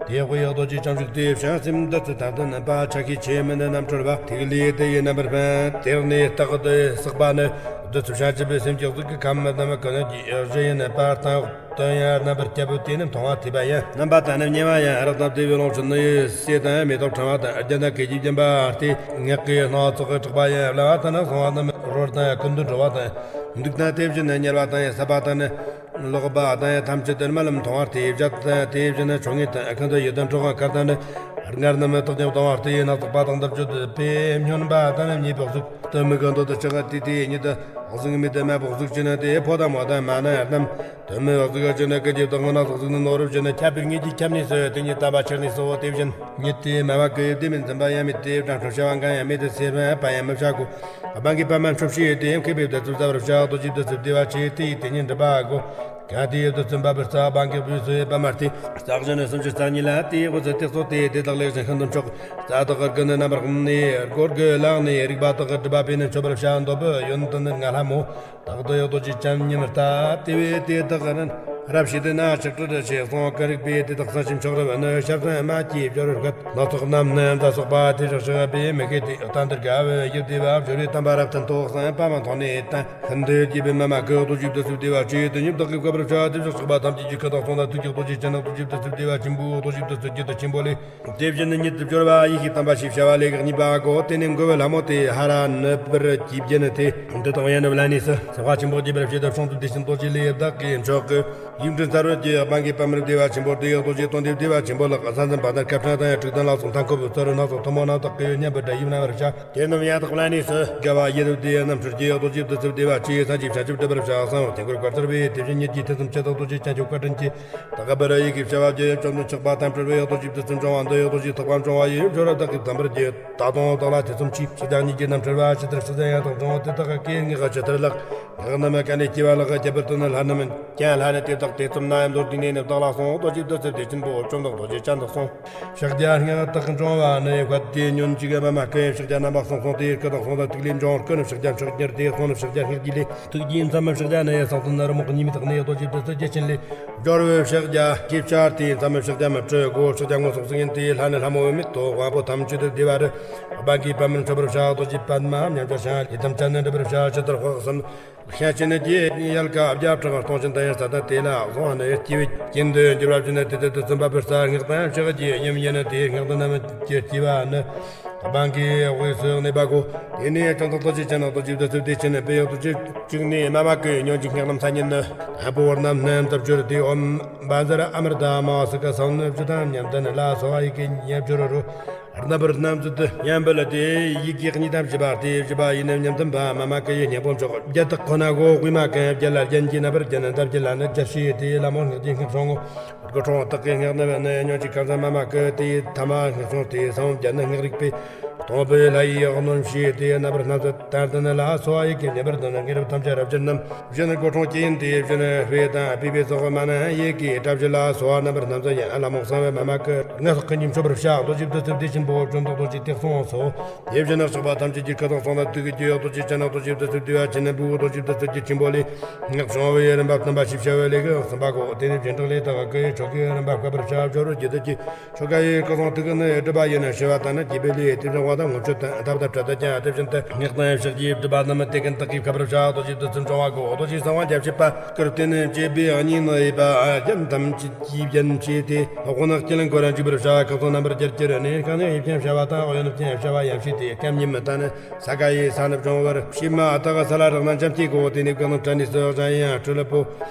ཏེ། དཔེ་རྡོ་རྗེ་འཆང་ཆུབ་སྟེ། བྱང་སེམས་བདུད་རྩི་དང་ལྡན་པ། ཆ་ཤས་ཆེ་མིན་རྣམ་གྲོལ་བ། ཐིག་ལེ་དེ་ཡི་རྣམ་པར་སྨིན། དེར་གནས་རྟག་ཏུ་བསགས་པ་ནི། བདུད་རྩི་བྱང་ཆུབ་པའི་སེམས་ཀྱི་གཟུགས་ཀྱི་ཁམས་རྣམས་ཀུན་གྱི་གཞི་ཡིན་པར་བསྟན། དོན་ཡང་རྣམ་པར་བསྐྱེད་པོ། དེ་ནི་མཐོང་བ་ཐོས་པ་ཡིན། རྣམ་པ་དང་ནི་མྱོང་བ་ཡིན། རགས་དང་བདེ་བའི་ལོངས་སྤྱོད་ནི། ཟས་དང་མེ་ཏོག་ཕྲེང་བ་དང་། རྒྱན་དང་སྐད་ཀྱིས་བརྒྱན་པ་སྟེ། ངག་གི་སྣ་ཚོགས་ཀྱིས་གྲགས་པ་ཡིན། བླ་མ་དང་ནི་གསང་བ་རྣམས། རོལ་དང་ཀུན་ཏུ་འགྲོ་བ་དང་། འདུག་དང་དེ་བཞིན་ཉལ་བ་དང་ཡང་ཟབ་པ་དང་ནི། ལོག་པ་དང་ཡང་ཐམས་ཅད་དུ་རྨི་ལམ་མཐོང་བ་སྟེ། བྱད་དང་དེ་བཞིན་མཆོད་ངེས་དང་། ཁ་འདོན་ཡུལ་དང་གྲོགས་དཀར་དང་ནི། སྔར་རྣམས་རྟགས་ཀྱང་སྟོང་བ་སྟེ། སྣ་ཚོགས་པ་དང་འདིར་བརྗོད་པས། སྨྱོན་པ་དང་ནི་མྱོས་པའི་གཟུགས། དུ་མི་གི་འདོད་དུ་ཆགས་དེ་དེ་ཉིད་དུ། གཟུགས་མེད་དུ་དམར་པོ་གཟུགས་ཅན་ནི། དེ་ཕོ་དང་མོ་དང་མ་ནི་རྣམས། དུ་མི་གཟུགས་ཅན་ནི། ཀུན་གྱི་བདག་སྣ་ཚོགས་གཟུགས་ནི། ནོར་བུ་བཞིན་ནི་ཁྱབ་པའི་ངད་ཀྱིས་ཁྱབ་ནས་སུ། དེ་ཉིད་དམ་པ་ཆགས་ནས་སུ། དེ་བཞིན་ཉིད་དེ་མ་མ་ཀི་དེ་མིན་འཛིན་པ་ཡང་མེད་དེ། བྲང་ཁྲོ་བྱ་བ་འགའ་ཡང་མེད་དེ། སེར་བ་ཡང་མི་བྱ་གོ། སྦང་གི་པདྨ་འཁྲུགས་ཤིང་དེ་མཁས་པའི་བདུད་རྩི་ཟ་བར་བྱ། རྡོ་རྗེ་བདུད་རྩི་བདེ་བ་ཆེ་དེ་ཡིས་དེ་ཉིད་འགྲུབ་པ་གོ། གང་དེའི་བདུད་རྩི་འབབ་པར་རྩ། སྦང་གི་བུས་སུ་པདྨ་སྟེ། རྩ་བཞི་ནི་སུམ་ཅུ་རྩ་གཉིས་ལ། དེའི་དབུས་སུ་སྟེགས་སོ་སྟེ། དེ་དག་ལེགས་ཤིང་ཤིན་ཏུ་མཆོག་རྩ་དག་གི་དགུ་ནི་རྣམ་པར་སྤུངས་ནས། སྒོར་གྱི་ལག་ནས་རིག་པ་དག་གིས་གྲུབ་པ་པས་ནི་མཆོད་པར་བྱ། འདོད་པའི་ཡོན་ཏན་ནི་ལྔ་ལྷ་མོ། རྟག་ཏུ་ཡང་རྡོ་རྗེ་ཅན་ཉིད་མི་ལྟ། དེ་བས་དེ་དག་གི་ནི་རབ་ཞི་དེ་ན་ཆགས་བྲལ་ཆེ་སོང་། ཀུན་རིག་པས་དེ་དག་གསང་ཆེན་མཆོག་རབ་ནི། ཞལ་ཟས་མ་སྐྱེས་སྦྱོར་བའི་སྐད། སྣ་ཚོགས་རྣམས་ནི་ཟླ་སོགས་པ། དེ་བཞག་ཞིང་པའི་མི་སྐད་དེ། རྟ་འདི་དགའ་བའི་ཡིད་བདེ་བ། སྦྱོར་བའི་དམ་པ་རབ་ཏུ་མཐོ། གསང་བ་མ་མཐོང་ནས་བསྟན། ཤིན་ཏུ་རྒྱས་པའི་མ་མ་ཀི། རྡོ་རྗེ་བདུད་རྩི་བདེ་བ་ཆེ་དེ་ཉིད་བདག་གིས་བཀའ་བར་བྱ། དེ་བཞག་ཆགས་པ་ཐམས་ཅད་ཀྱི་ཁ་དོག་སོང་ལ། ཐུགས་ཀྱི་རྡོ་རྗེ་ཅན་ནི། རྡོ་རྗེ་བདུད་རྩི་བདེ་བ་ཆེན་པོའི། རྡོ་རྗེ་བདུད་རྩི་རྒྱུད་དུ་ཆེན་པོ་ལས། དེ་བཞིན་ཉིད་དུ་སྦྱོར་བ་ཡེ་ཤེས་དམ་པ་ཞེས་བྱ་བ་ལས་གཉིས་པ་གོ། དེ་ནི་མགོ་བོའི་ལྷ་མོ་སྟེ། ཧ་ར་ནུ་བུར་གྱིས་བརྒྱན་ནི་སྟེ། འདི་དག་ཡང་ནི་བླ་ནས་སུ། སེམས་དཔའ་ཆེན་པོ་རྒྱས་པར་བྱེད་དོ། བྱང་ཆུབ་བདེ་ཆེན་རྡོ་རྗེ་ལས། བདག་གིས་མཆོག་གི་ཡིག་འབྲུ་ཚར་བར་བགྱི། སྦང་གི་པདྨར་བདེ་བ་ཆེན་པོ་སྟེ། རྡོ་རྗེ་སྟོན་ཏེ་བདེ་བ་ཆེན་པོ་ལགས། ས་འཛིན་པ་དང་སྐར་ཕྲེང་དང་ཡང་། དྲུག་ལྡན་ལ་སོགས་མཐའ་འཁོབ་ཚུ། སྣ་ཚོགས་ཐུན་མོང་རྣམས་དག་གི་སྙན་པར་སྒྲ་ཡིས་རྣམ་པར་བྱ། དེ་རྣམས་ཡང་དག་བླ་ནས་སུ། དགའ་བ་ཡིད་བདེ་རྣམ་འཕྲུལ་གྱི། རྡོ་རྗེ་བདུད་རྩི་བདེ་བ་ཆེ། སངས་རྒྱས་བྱང་ཆུབ་སྒྲུབ་པར་བྱ། གསང་བ་ཐིམ་ཀར་བཀའ་གཏེར་བས། དེ་བཞིན་ཉིད་ཀྱི་ཐེ་ཚོམ་ཆེ་དག། རྡོ་རྗེ་བྱང་ཆུབ་བཀའ་དྲིན་གྱིས། དག་པར་ཡི་གེ་བྱ་བ་བརྒྱད། བཅོམ་ལྡན་ཆགས་པ་དང་བྲལ་བའི། རྡོ་རྗེ་བདུད་རྩི་འབྱུང་བ་འདི། རྡོ་རྗེ་ཐེག་པ་འབྱུང་བ་ཡི། མཆོག་རབ་བདག་གིས་དམ་པར་བགྱི། ད་དུང་བདག་ལ་ཐེ་ཚོམ་ཆེ། ཕྱི་དང་ཉིད་ཀྱི་རྣམ་འཕྲུལ་བ། ཕྱི་ལྟར་ཕྱི་ཟད་ཡང་དག་འབྱུང་བ་དེ་དག་གི། ངེས་ཅི་ཐུབ་ལགས། ངག་རྣམས་ཀུན་ནས་སྐྱེ་བ་ལགས། ཁྱད་པར་དུ་ནི་ལྷ་རྣམས་ཀྱང་། ལྷ་ནི་དེ་དག་ཐེ་ཚོམ་ན་ཡང་། མདོར་བསྡུས་ནས་ནི་བདག་ལ་གསུངས། རྡོ་རྗེ་བདུད་རྩི་བདེ་ཆེན་པོ། བཅོམ་ལྡན་རྡོ་རྗེ་ཅན་དུ་གསུངས། ཕྱག་རྒྱ་སྔགས་དག་འབྱུང་བ་ནི། བཀའ་དེ་ཉོན་ཅིག་མ་མ་ཀི། ཕྱག་རྒྱ་རྣམ་པ་གསུམ་གསུངས་ཏེ། སྐུ་དང་གསུང་དང་ཐིག་ལེ་འབྱུང་བ་ཀུན། ཕྱག་རྒྱ་མཆོག་གཉེར་ཏེ་གསུངས་ནི། ཕྱག་རྒྱ་སྔགས་ཀྱི་ལས། ཐུགས་རྗེའི་མཚམས་མི་ཕྱག་རྒྱ་ནི། ཡེ་སངས་དོན་ནི་རི་མོ་གི་ཉི་མའི་རྟགས་ནི། རྡོ་རྗེ་བདུད་རྩི་རྒྱ་ཆེན་ལས། སྦྱོར་བའི་ཕྱག་རྒྱ་སྐྱེས་ཕྱིར་ཏེ། མཚམས་མི་ཕྱག་རྒྱ་མི་སྤྲོད་གོ། ཕྱག་རྒྱ་མངོན་སུམ་གཟིགས་ཡིན་ཏེ། ལྷ་ནི་ལྷ་མོ་བུད་མེད་དོ། དབང་པོ་ཐམས་ཅད་དུ་བདེ་བ་རུ། སྦང་གི་པདྨར་མཆོད་པར་བྱ། རྡོ་རྗེ་པདྨ་མཉམ་གཞག་ཞིང་། ལས་ཐམས་ཅད་ནི་འགྲུབ་པར་བྱ། ཇི་ལྟར་དཔག་བསམ། ཤ་ཆེན་ནི་རྒྱས་ཡལ་ག་བརྒྱ་ཕྲག་སྟོང་ཆེན་དང་ཡང་། རྩ་དང་དེ་ལ་གཟུང་བ་ནི་སྐྱེ་བའི་རྐྱེན་དུ་འགྱུར་བ་བཞིན་ནི། དེ་ལྟར་དུ་བརྩོན་པ་པོས་རྩ་སྔགས་དང་ཕྱག་རྒྱའི་ཉམས་ཡིན་ནི། དེའི་སྔགས་དང་རྣམས་ཀྱི་སྐྱེ་བ་ནི། སྦང་གི་དབུས་སུ་གནས་པ་གོ། དེ་ནས་བཅོམ་ལྡན་རྡོ་རྗེ་ཅན་ནི། རྡོ་རྗེ་བདུད་རྩི་བདེ་ཆེན་ནི། དཔེ་ཡང་རྡོ་རྗེ་གཅིག་ནས་མ་མ་ཀི། ཉོན་ཅིག་སྔགས་རྣམས་ས་ཉིད་ནི། དང་པོ་རྣམས་སྣམ་དུ་བསྒྱུར་ཏེ། ཨོཾ་བཛྲ་ཨ་མྲྀ་ཏ་མ་སུ་ཁ་སང་ནི་བཅུ་དང་མཉམ་ལྡན་ལ་སོགས་ཡི་གེ་ཉེར་བསྒྱུར་རོ། རྣམ་པར་སྣམ་བསྒྱུར་དུ་སྙན་པོ་ལ། དེ་ཡི་གེ་གཉིས་དང་བཞི་པ་སྟེ། བཞི་པ་ཡི་ནི་མཉམ་ལྡན་པ། མ་མ་ཀི་ཡི་སྙན་པོ་མཆོག་བརྒྱད་དག་ཁོ་ན་གོ། དབུས་མ་ཀི་བརྒྱད་ལ་རྒྱན་གྱི་རྣམ་པར་བརྒྱན། འདབ་བརྒྱད་ལ་ནི་རྒྱ་ཤེས་ཏེ། ལྷ་མོ་སྔགས་ཀྱི་སྔགས་བྱུང་ངོ་། སྒོ་འཕྲོག་དག་གི་སྔགས་ནི་བས་ནི། ཉོན་ཅིག་ཁ་སང་མ་མ་ཀི་ཏེ། ཐ་མ་སྔགས་བྱུང་སྟེ། གསང་བ་བརྒྱད་ནི་སྔགས་རིག་པས། སྟོང་པའི་ལྷ་ཡི་གནོན་ཤེས་ཏེ། རྣམ་པར་སྣང་མཛད་དང་ལྡན་ལ་སོགས་ཡི་གེ་ཉེར་བསྒྱུར་དང་། ངེས་རབ་ཐམས་ཅད་རབ་བསྒྱུར་རྣམས། བཞི་ནི་སྒོ་འཕྲོག་གི་ཡིན་ཏེ། བཞི་ནི་དཔེ་དང་པུས་པའི་ཚོགས། མ་ན་ཡི་གེ་སྐྲ་བཞི་ལ་སོགས། རྣམ་པར་སྣང་མཛད་ཡིན། ལྷ་མོ་གསང་བའི་མ་མ་ཀི། ལྔ་སོགས་ཀུན་གྱིས་མཆོད་པར་བྱ། རྡོ་རྗེ་བདུད་རྩི་བདེ་ཆེན་པོ། བཅོམ་ལྡན་རྡོ་རྗེ་སྟེགས་སོ་སོ། དེ་བཞིན་ནི་ཕྱག་པ་ཐམས་ཅད་ཀྱི་ཁ་དོག་གསུང་དང་ཐུགས་ཀྱི་རྡོ་རྗེ་ཅན་ནི། རྡོ་རྗེ་བདུད་རྩི་བདེ་བ་ཆེན་པོ། རྡོ་རྗེ་བདུད་རྩི་རྒྱུད་ཆེན་པོ་ལས། སྔགས་བྱུང་བའི་རིམ་པ་རྣམ་པ་ཞེས་བྱ་བའི་ལས་ཀྱི་གསུམ་པ་གོ། དེ་ནི་བྱིན་གྲོགས་ལས་དག་གི་ཆོ་གའི་རིམ་པ་བཀའ་བར་བྱ། སྦྱོར་བའི་རྒྱུད་ཀྱི་ཆོ་ག་ཡི་སྐུ་གསུང་ཐུགས་ནི་སྒྲུབ་པ་ཡིན། ཞི་བ་དང་ནི་དགྱེས་པའི་ལས། དེ་བཞིན་དབང་དང་མངོན་སྤྱོད་དང་ཐབས་དང་སྤྲུལ་དང་ཀྱང་། དེ་བཞིན་དུ་སྔགས་དང་ཕྱག་རྒྱའི་སྒྲུབ་པ་རྣམས། དེ་ཀུན་བདག་གིས་བཀའ་བར་བྱ། རྡོ་རྗེ་བདུད་རྩི་འབྱུང་བ་གོ། རྡོ་རྗེ་གསང་བ་རྒྱ་ཆེ་བ། སྐུར་བསྟན་བཅས་པའི་གཉིས་ནི་དབྱེ་བ། རྒྱན་ཐམས་ཅད་ཀྱིས་བརྒྱན་བྱས་ཏེ། དབུ་ནག་སྐྱིལ་འཁོར་འཇུག་པར་བྱ། ཁ་སང་རྣམ་པར་རྒྱལ་གྱུར་ནས། རྐང་གཉིས་དབྱེ་བ་ཡང་བྱ་བ་དང་། གཡོན་ནི་བརྐྱང་བྱ་བ་ཡང་བྱས་ཏེ། རྐང་གཉིས་མི་ལྟ་ནི། ས་ག་ཡི་ས་ནི་འབྱུང་བར། ཕྱི་མ་དག་ས་ལ་རེག་ན་འཇམ་སྐྱེས་གོ། དེ་ནས་སྐུ་ནི་བྲན་ནས་སུ། བྱ་ཡི་སྤྲུལ་པོ་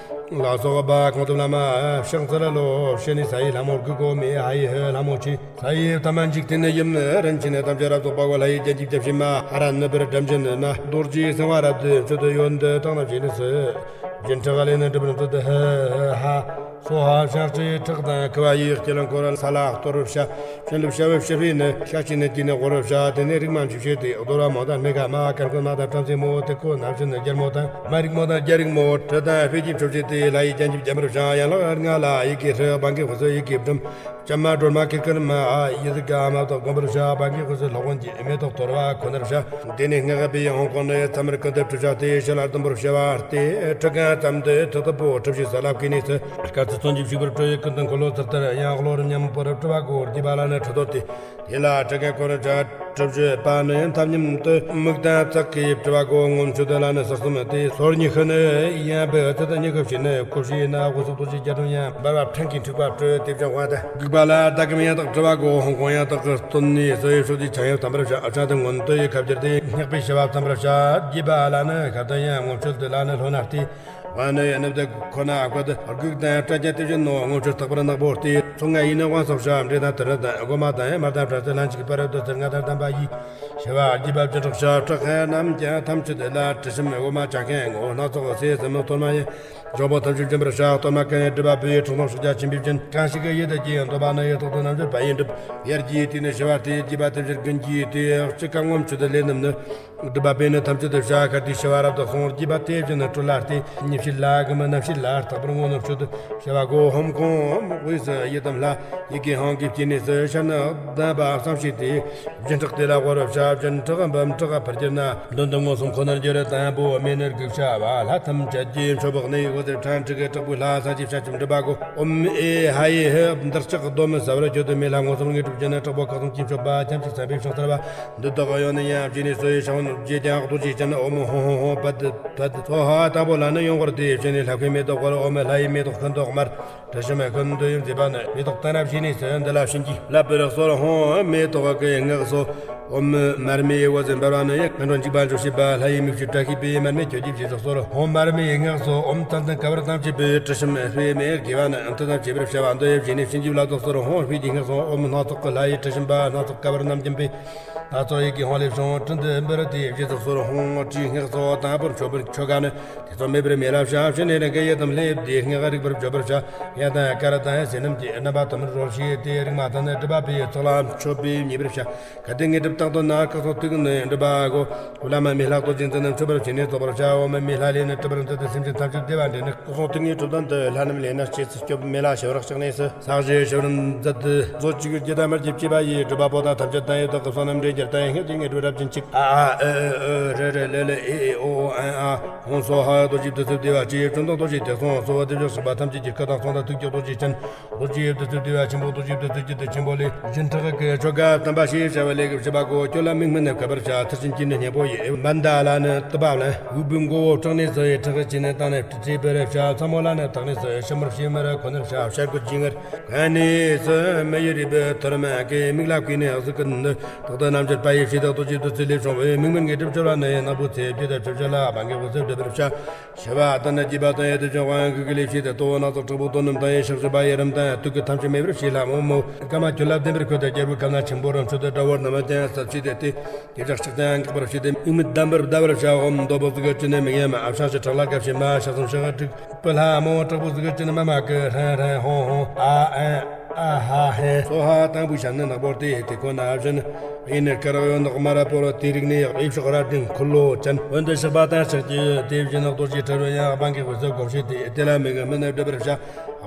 ལ་སོགས་པ། གོང་དུ་བླ་མ་ཕྱག་འཚལ་ལོ། ཕྱི་ནས་ས་ཡི་ལྷ་མོ་དགུ་གོ་མེ། ཧ་ཡི་ཧི་ལྷ་མོ་ཆེ། ས་ཡི་ཐ་མ་འཇིག་རྟེན་ནི་ཡུམ་ནི། རིན་ཆེན་ནི་ཐམས་ཅད་རབ་རྫོགས་པ་གོ། ལྷ་ཡི་རྒྱན་གྱིས་བརྒྱན། ཕྱི་མ་ཧ་ར་ནུ་བུར་སྒྲ་འབྱིན་ནི་མ། རྡོ་རྗེ་གསང་བ་རབ་ཏུ་མཆོད་དུ་ཡོད། འདི་དག་རྣམས་ཞེས་ནི་སུ། སྦྱིན་ཕྲག་ལས་ནི་སྒྲུབ་རུང་མཛད་དུ་ཧི་ཧི་ཧ། སོ་ཧ། ཕྱག་བྲིས་ཁྲག་དང་ཁུ་བ་ཡིས། སྐྱེ་ལོ་འཁོར་ས་ལ་གཏོར་བར་བྱ། བྱིན་རླབས་བྱ་བའི་ཕྱི་ཕུད་ནི། ཤ་ཆེན་ནི་དཀྱིལ་ནི་བོར་བར་བྱ། དེ་ནས་རིག་མ་འཇིགས་བྱེད་དེ། གཏོར་བ་མོ་དང་སྨན་ཁ་མ། དཀར་མཁོན་མ་དང་བྲམ་ཟེ་མོ། དེ་ཁོ་ན་བཞིན་རྒྱལ་མོ་དང་། མ་རིག་མོ་དང་རྒྱལ་རིགས་མོ། དྲི་དང་ཕུད་ཀྱིས་འཕྲོ་བྱེད་དེ། ལྷ་ཡི་རྒྱན་གྱིས་བརྒྱན་པར་བྱ། ཡན་ལག་ལྔ་ལ་ཡི་གེ་ཧྲི། བང་གི་དབུས་སུ་ཡི་གེ་བྲམ། བྱམས་མ་སྒྲོལ་མ་ཁེར་ཁེར་མ། ཡི་ཟིག་ག་མ་བཏགས་བསྒོམ་པར་བྱ། བང་གི་དབུས་སུ་སློབ་དཔོན་གྱི་མེ་ཏོག་གཏོར་བ་ཁོ་ནར་བྱ། དེ་ནས་སྔགས་པས་ཧོམ་ཁུང་ནི། ཚེར་མར་ཀུན་ཏུ་བཀྲུ་བྱ་སྟེ། ཞལ་ལ་ཟླུམ་པོར་བྱ་བ་སྟེ། ཁྲི་གང་ཙམ་དུ་ཐོག་ཐོག་པོ་གྲུ་བཞི་ས་ལ་བཀོད་ནས་སུ། དཀར་ཚིལ་བཙོན་གྱིས་བྱུག་པར་སྤྲོ་ཡི། ཀུན་ཏུ་འཁོར་ལོ་ཚུལ་ལྟར་ཡང་། གློ་རིམ་མཉམ་པོར་བཀྲུ་བ་དགོས། རྒྱས་པ་ལ་ནི་ཁྲི་གཏོར་ཏེ། དེ་ལ་ཁྲི་གང་ཁོ་ནར་བྱ། གྲུ་བཞི་པ་ནི་མཐའ་མཉམ་དུ། མིག་དང་ཙག་གིས་བཀྲུ་བ་དགོས། ངོམས་ཆུ་དེ་ལ་ནི་ཟགས་སུམ་སྟེ། སོར་ཉི་ཤུ་ནི་ཡན་པའི་ཚད་དང་ཉི་ཤུ་བྱས་ནས། ཀུ་ཤའི་ནི་དབུས་སུ་རྡོ་རྗེ་རྒྱ་གྲམ་ཡང་། འབར་བ་ཕྲན་གྱིས་འཁྲིགས་པ་སྤྲོས་ཏེ་བྱུང་བ་དང་། དགུག་པ་ལ་ཟླ་གམ་ཡང་དག་བཀྲུ་བ་དགོས། ཧོམ་ཁུང་ཡང་དག་གི་སྟོད་ནས་སུ། ཕྱོགས་ཀྱི་ཆ་ཡང་བསྟན་པར་བྱ། ཕྱག་དེ་མངོན་དུ་ཡི་ཁ་བསྒྱུར་ཏེ། སྔགས་པས་ཞུ་བ་བརྩམ་པར་བྱ། རྒྱས་པ་ལ་ནི་ཤ་དང་ཡང་། ངོམས་ཆུ་དེ་ལ་ནི་ལྷོ་ནར་ལྟོས། བ་ནི་ཡི་ནུབ་དེ་ཁོ་ན་བཀོད། དགུག་དང་སྐྲ་རྒྱ་དེ་བཞིན་ནོ། ངོམས་ཆུ་རྟག་པར་ནག་པོ་སྟེ། ཚོགས་ལྔ་ཡིས་ནི་དབང་སོགས་བྱ། འབྲས་དང་དུ་རུ་དང་སྒོ་མ་དང་། མར་དང་བྲ་ཚིལ་ལན་གཅིག་པར་བདུད་རྩི་ལྔ་དང་ལྡན་པ་ཡིས། ཞུ་བ་རྒྱས་པ་བཅུ་ཕྲག་བྱ། ཁྲག་ཁ་རྣམས་ཀྱང་ཐམས་ཅད་ལ། དྲི་ཞིམ་འོ་མ་ཇ་ཁེན་ངོ་། སྣ་ཚོགས་ཟས་ཟིན་མོ་གཏོར་མ་ཡིན། འབྱུང་པོ་ཐམས་ཅད་འབྱིན་པར་བྱ། གཏོར་མ་གང་ཡིན་སྒྲིབ་པ་སྤུ་ཡི། ཁྲག་སྣང་ཕྱོགས་རྒྱ་ཆེན་པོས་བྱིན། གང་ཞིག་གི་ཡིད་དུ་བགྱིས། འདོད་པ་ནི་ཡི་དྭགས་དང་རྣམ་འབྱོར་པ་ཡིས་འགྲུབ། ཡར་གྱི་དུས་ནི་ཞུ་བ་སྟེ། རྒྱས་པ་དེ་བཞིན་དགུན་གྱི་དུས། དཔྱིད་ཀ་ངོམས་ཆུ་དེ་ལས་ནུབ་ནི། སྒྲིབ་པ་སྤོས་ནི་ཐམས་ཅད་དུ་བྱ། ཁ་དུས་ཞུ་བ་རབ་ཏུ་གསུངས། རྒྱས་པ་དེ་བཞིན་དུ་སྤྲུལ་ལ་སྟེ། ཉི་ཕྱེད་ལ་གི་མི་རྣམ་ཤེས་ལ། རྟག་པར་ངོ་ནུབ་ཆུ་དུ་བྱ་བ་དགོས། ཧོམ་ཁུང་དབུས་སུ་ཡི་དམ་ལྷ། ཡི་གེ་ཧཱུྃ་གིས་བསྐྱེད་ནས་སུ། ཞལ་ནི་གདངས་པ་བསམ་བྱས་ཏེ། སྦྱིན་ཕྲག་དེ་ལ་བོར་བར་བྱ། སྦྱིན་ཕྲག་འབུམ་ཕྲག་འཕུར་གྱུར་ན། འདོན་དུ་མངོན་སུམ་ཁོ་ནར་འགྱུར། དང་པོ་མེ་ནི་དགུག་བྱ་བ། ལྷ་ཐམས་ཅད་ཀྱིས་མཆོད་པའི་གནས། འོད་ཟེར་ཕྲན་དྲུག་གིས་དྲག་པོའི་ལྷ། སངས་རྒྱས་བྱང་ཆུབ་འགྲུབ་པ་དགོས། ཨོཾ་ཨེ་ཧ་ཡེ་ཧི། འདིར་ལྕགས་སྡོམ་ཟ་བར་གྱུར་ཏེ། མེ་ལྷ་མངོན་སུམ་དངོས་གྲུབ་ཅན། དྲག་པོ་ཁག་གསུམ་གྱིས་མཆོད་པ། ཁྱབ་བྱེད་བསམ་པས་ཕྱག་འཚལ་བ། འདི་དག་ཡང་ནས་ཡང་བགྱིས་ནས་སུ། ཡི་ཕྱག་རྒྱས་ཀྱང་རྡོ་རྗེ་ཅན། ཨོཾ་ཧཱུྃ་ཧཱུྃ་ཧཱུྃ་ཕཊ་ཕཊ་སྭཱ་ཧཱ། དང་པོ་ལ་ནི་ཡང་བོར་ཏེ་བྱས་ནས་ལྷ་ཁོའི་མེ་ཏོག་བོར། ཨོཾ་ལྷ་ཡི་མེ་ཏོག་ཤིན་ཏུ་དམར། དྲི་ཞིམ་ཤིན་ཏུ་ཡི་མཛེས་པ་ནི། མེ་ཏོག་དང་ན་བཞིན་ནི་སུ། འདི་ལ་བྱིན་གྱིས་བརླབ་པར་གསོལ། ཧཱུྃ་མེ་ཏོག་གི་སྔགས་སོ། ཨོཾ་མར་མེ་ཡི་འོད་ཟེར་འབར་བ་ནི། ངན་འགྲོར་འཇུག་པ་འཇོམས་བྱེད་པ། ལྷ་ཡི་མིག་ཆུས་བཀྲ་ཤིས་པའི། མར་མེ་ཁྱོད་ཀྱི་རྗེས་སུ་གསོལ། ཧཱུྃ་མར་མེ་ཡི་སྔགས་སོ། ཨོཾ་ཙན་དན་བསྐ་བར་དམ་བཅས་པའི། དྲི་ཞིམ་སྤོས་མེ་དགེ་བ་ནི། མཐུ་དང་བཅས་པར་བྱ་བ་འདི། ཡི་བྱིན་ནས་བྱིན་གྱིས་བརླབ་ཏུ་གསོལ། ཧཱུྃ་དཔལ་གྱི་སྔགས་སོ། ཨོཾ་སྣ་ཚོགས་ཀྱི་ལྷ་ཡི་དྲི་ཞིམ་པ། སྣ་ཚོགས་བསྐ་བར་རྣམ་སྦྱིན་པའི། སྣ་ཚོགས་ཡི་གེ་ཧཱུྃ་ལས་བྱུང་། སྤྲིན་དུ་འབར་ཏེ་རྗེས་སུ་གསོལ། ཧཱུྃ་དྲིའི་སྔགས་སོ། དང་པོར་མཆོད་པར་མཆོད་ཀ་ནི། དེ་ཚོགས་མེད་པར་མེ་ལྷ་བྱ། ཕྱི་ནས་རང་གི་ཡི་དམ་ལྷའི་བདེ། སྔགས་རིག་པར་བརྗོད་པར་བྱ། ཡང་དང་ཀ་ར་དང་ཟས་རྣམས་ཀྱིས། རྣམ་པ་ཐོག་མར་རོལ་བྱས་ཏེ། རིག་མ་དང་ནི་སྒྲིབ་པ་སྤུ་ཡི། ཚོགས་ལ་མཆོད་པས་མཉེས་པར་བྱ། གལ་ཏེ་དངོས་གྲུབ་རྟག་ཏུ་ན། ཁག་གསུམ་ཐུགས་ནི་འགྲུབ་པ་དགོས། བླ་མ་མེ་ལྷ་རྡོ་རྗེ་འཛིན་རྣམས། མཆོད་པར་བྱས་ནས་བརྩེགས་པར་བྱ། ཨོཾ་མེ་ལྷ་ལས་ནི་གྲུབ་པར་མཛད་དེ། སེམས་ཅན་ཐམས་ཅད་བདེ་བ་འདྲེན་ནི། ཁག་གསུམ་ཐུགས་ནི་གྲུབ་དོན་དུ། ལྷ་རྣམས་ལས་ནི་སྐྱེས་སུ་སྐྱོབ། མེ་ལྷ་ཞི་བར་གཤེགས་ནས་སུ། ཕྱག་བཞེས་ཞི་བར་མཛད་དེ། མཛོད་ཅིག་གི་རྒྱུད་དང་མར་གྱི་བཅས་པ་ཡིས། སྒྲིབ་པ་པོ་ཏ་ཐམས་ཅད་དང་། ཡི་དྭགས་ཀྱི་བསོད་ནམས་འདྲེན་གྱུར་ཏེ། སྔགས་ཀྱི་དངོས་གྲུབ་རབ་རྒྱུན་གཅིག། ཨ་ཨ་ཨི་ཨི་ཨི་རི་རི་ལི་ལི་ཨི་ཨི་ཨོ་ཨོ་ཨན་ཨ། ཧཱུྃ་སྭཱ་ཧཱ། རྡོ་རྗེ་བདུད་རྩིའི་བདེ་བ་ཆེ། ཁྲག་དང་རྡོ་རྗེ་ཐེག་མཚུངས་སོ། དེ་བཞིན་གཤེགས་པ་ཐམས་ཅད་ཀྱི། སྐུ་དང་གསུང་དང་ཐུགས་ཀྱི་རྡོ་རྗེ་ཅན། རྡོ་རྗེ་བདུད་རྩིའི་བདེ་བ་ཆེན་པོ། རྡོ་རྗེ་བདུད་རྩི་རྒྱུད་དུ་ཆེན་པོ་ལས། སྦྱིན་ཕྲག་གི་ཆོ་ག་དམ་པ་ཞེས་བྱ་བའི་ལས་ཀྱི་བྱེད་པ་གོ། སྐྱོ་ལ་མིག་སྨན་ནི་བསྐ་བར་བྱ། ཚུལ་ཆེན་གྱི་ནི་སྙིང་པོ་ཡི། བནྡྷ་ལ་ནི་ཏི་པ་ལ། དབུལ་པོའི་མགོ་བོ་བྲེགས་ནས་སུ། ཡི་ཕྲག་གི་ནི་སྟེང་ནས་བྲེགས་པར་བྱ། ཚ་མོ་ལ་ནི་བཏེགས་ནས་སུ། ཞིམ་མར་བྱེད་མར་ཁོ་ནར་བྱ། བྱ་རྒོད་ཀྱི་ངར་གན་ནས་སུ། མི་ཡི་རུས་པའི་ཐུར་མ་གི། མིག་ལ་བསྐུས་ནས་གཟུགས་ཀྱི་ནི། རྟག་ཏུ་རྣམ་འགྱུར་པ་ཡི། བྱེ་བྲག་རྡོ་རྗེ་བདུད་རྩི་ལས་བྱུང་བའི། མིག་སྨན་དངོས་གྲུབ་སྦྱོར་བ་ནི། ནག་པོའི་ཚེ་བརྒྱད་དང་བཅུ་བཞི་ལ། བང་གི་དབུས་སུ་སྒྲུབ་པར་བྱ། ཞི་བ་དང་ནི་རྒྱས་པ་དང་། ཡིད་དུ་འོང་བ་གུ་གུལ་ལས་བྱས་ཏེ། ལྟོ་བོ་སྣ་ཚོགས་དྲག་པོ་དོ་ནི་དང་། ཡི་ཕྱག་བཞི་པ་ཡི་རིམ་དང་། དུག་གི་ཐམས་ཅད་མེད་པར་བྱས་ལྷ་མོ་མོ། སྐར་མ་ཁྱོན་ལ་ལྡན་པར་ཁོད་དེ། རྒྱལ་པོའི་ཁབ་ན་ཆེན་པོ་རུ། མཆོད་དེ་དགྲ་བོ་རྣམས་ཀྱང་བསད་བྱས་ཏེ། དེ་དེ་ཕྱག་ཕྱག་ཀྱང་འགག་པར་བྱས་ཏེ། དམིགས་མེད་བསྡམ་པར་བཟླ་བར་བྱའོ། འདོད་པ་གཟུགས་ཀྱི་ནི་མིག་ཡ་མ། ཕྱག་བཞི་ཕྲག་ལ་དགའ་བྱེད་མ། ཕྱག་གསུམ་ཕྱག་དྲུག་པུ་ལྷ་མོ། དྲག་པོ་གཟུགས་ཀྱི་ནི་མ་མ་གི། ཧྲན་ཧྲན་ཧོང་ཧོང་ཨ་ཨན། ཨ་ཧ་ཧེ། སྭཱ་ཧཱ། དང་པོའི་ཞལ་ནི་ནག་པོ་སྟེ། དེ་ཁོ་ན་བཞིན། གཡས་ནི་སྐེ་རགས་གཡོན་ནི་དམར་པོར། དེའི་རིགས་ནི་གཡས་ཕྱོགས་རལ་གྲི་འཁོར་ལོ་ཅན། འོན་ཏེ་ཕྱག་པ་དང་ཕྱག་གི་དེ་བཞིན་ནི་རྡོ་རྗེ་ཕྲ་རུ་ཡང་། བང་གི་དབུས་སུ་བསྒོམ་བྱས་ཏེ། དེ་ལ་མིག་སྨན་ནི་སྒྲུབ་པར་བྱ།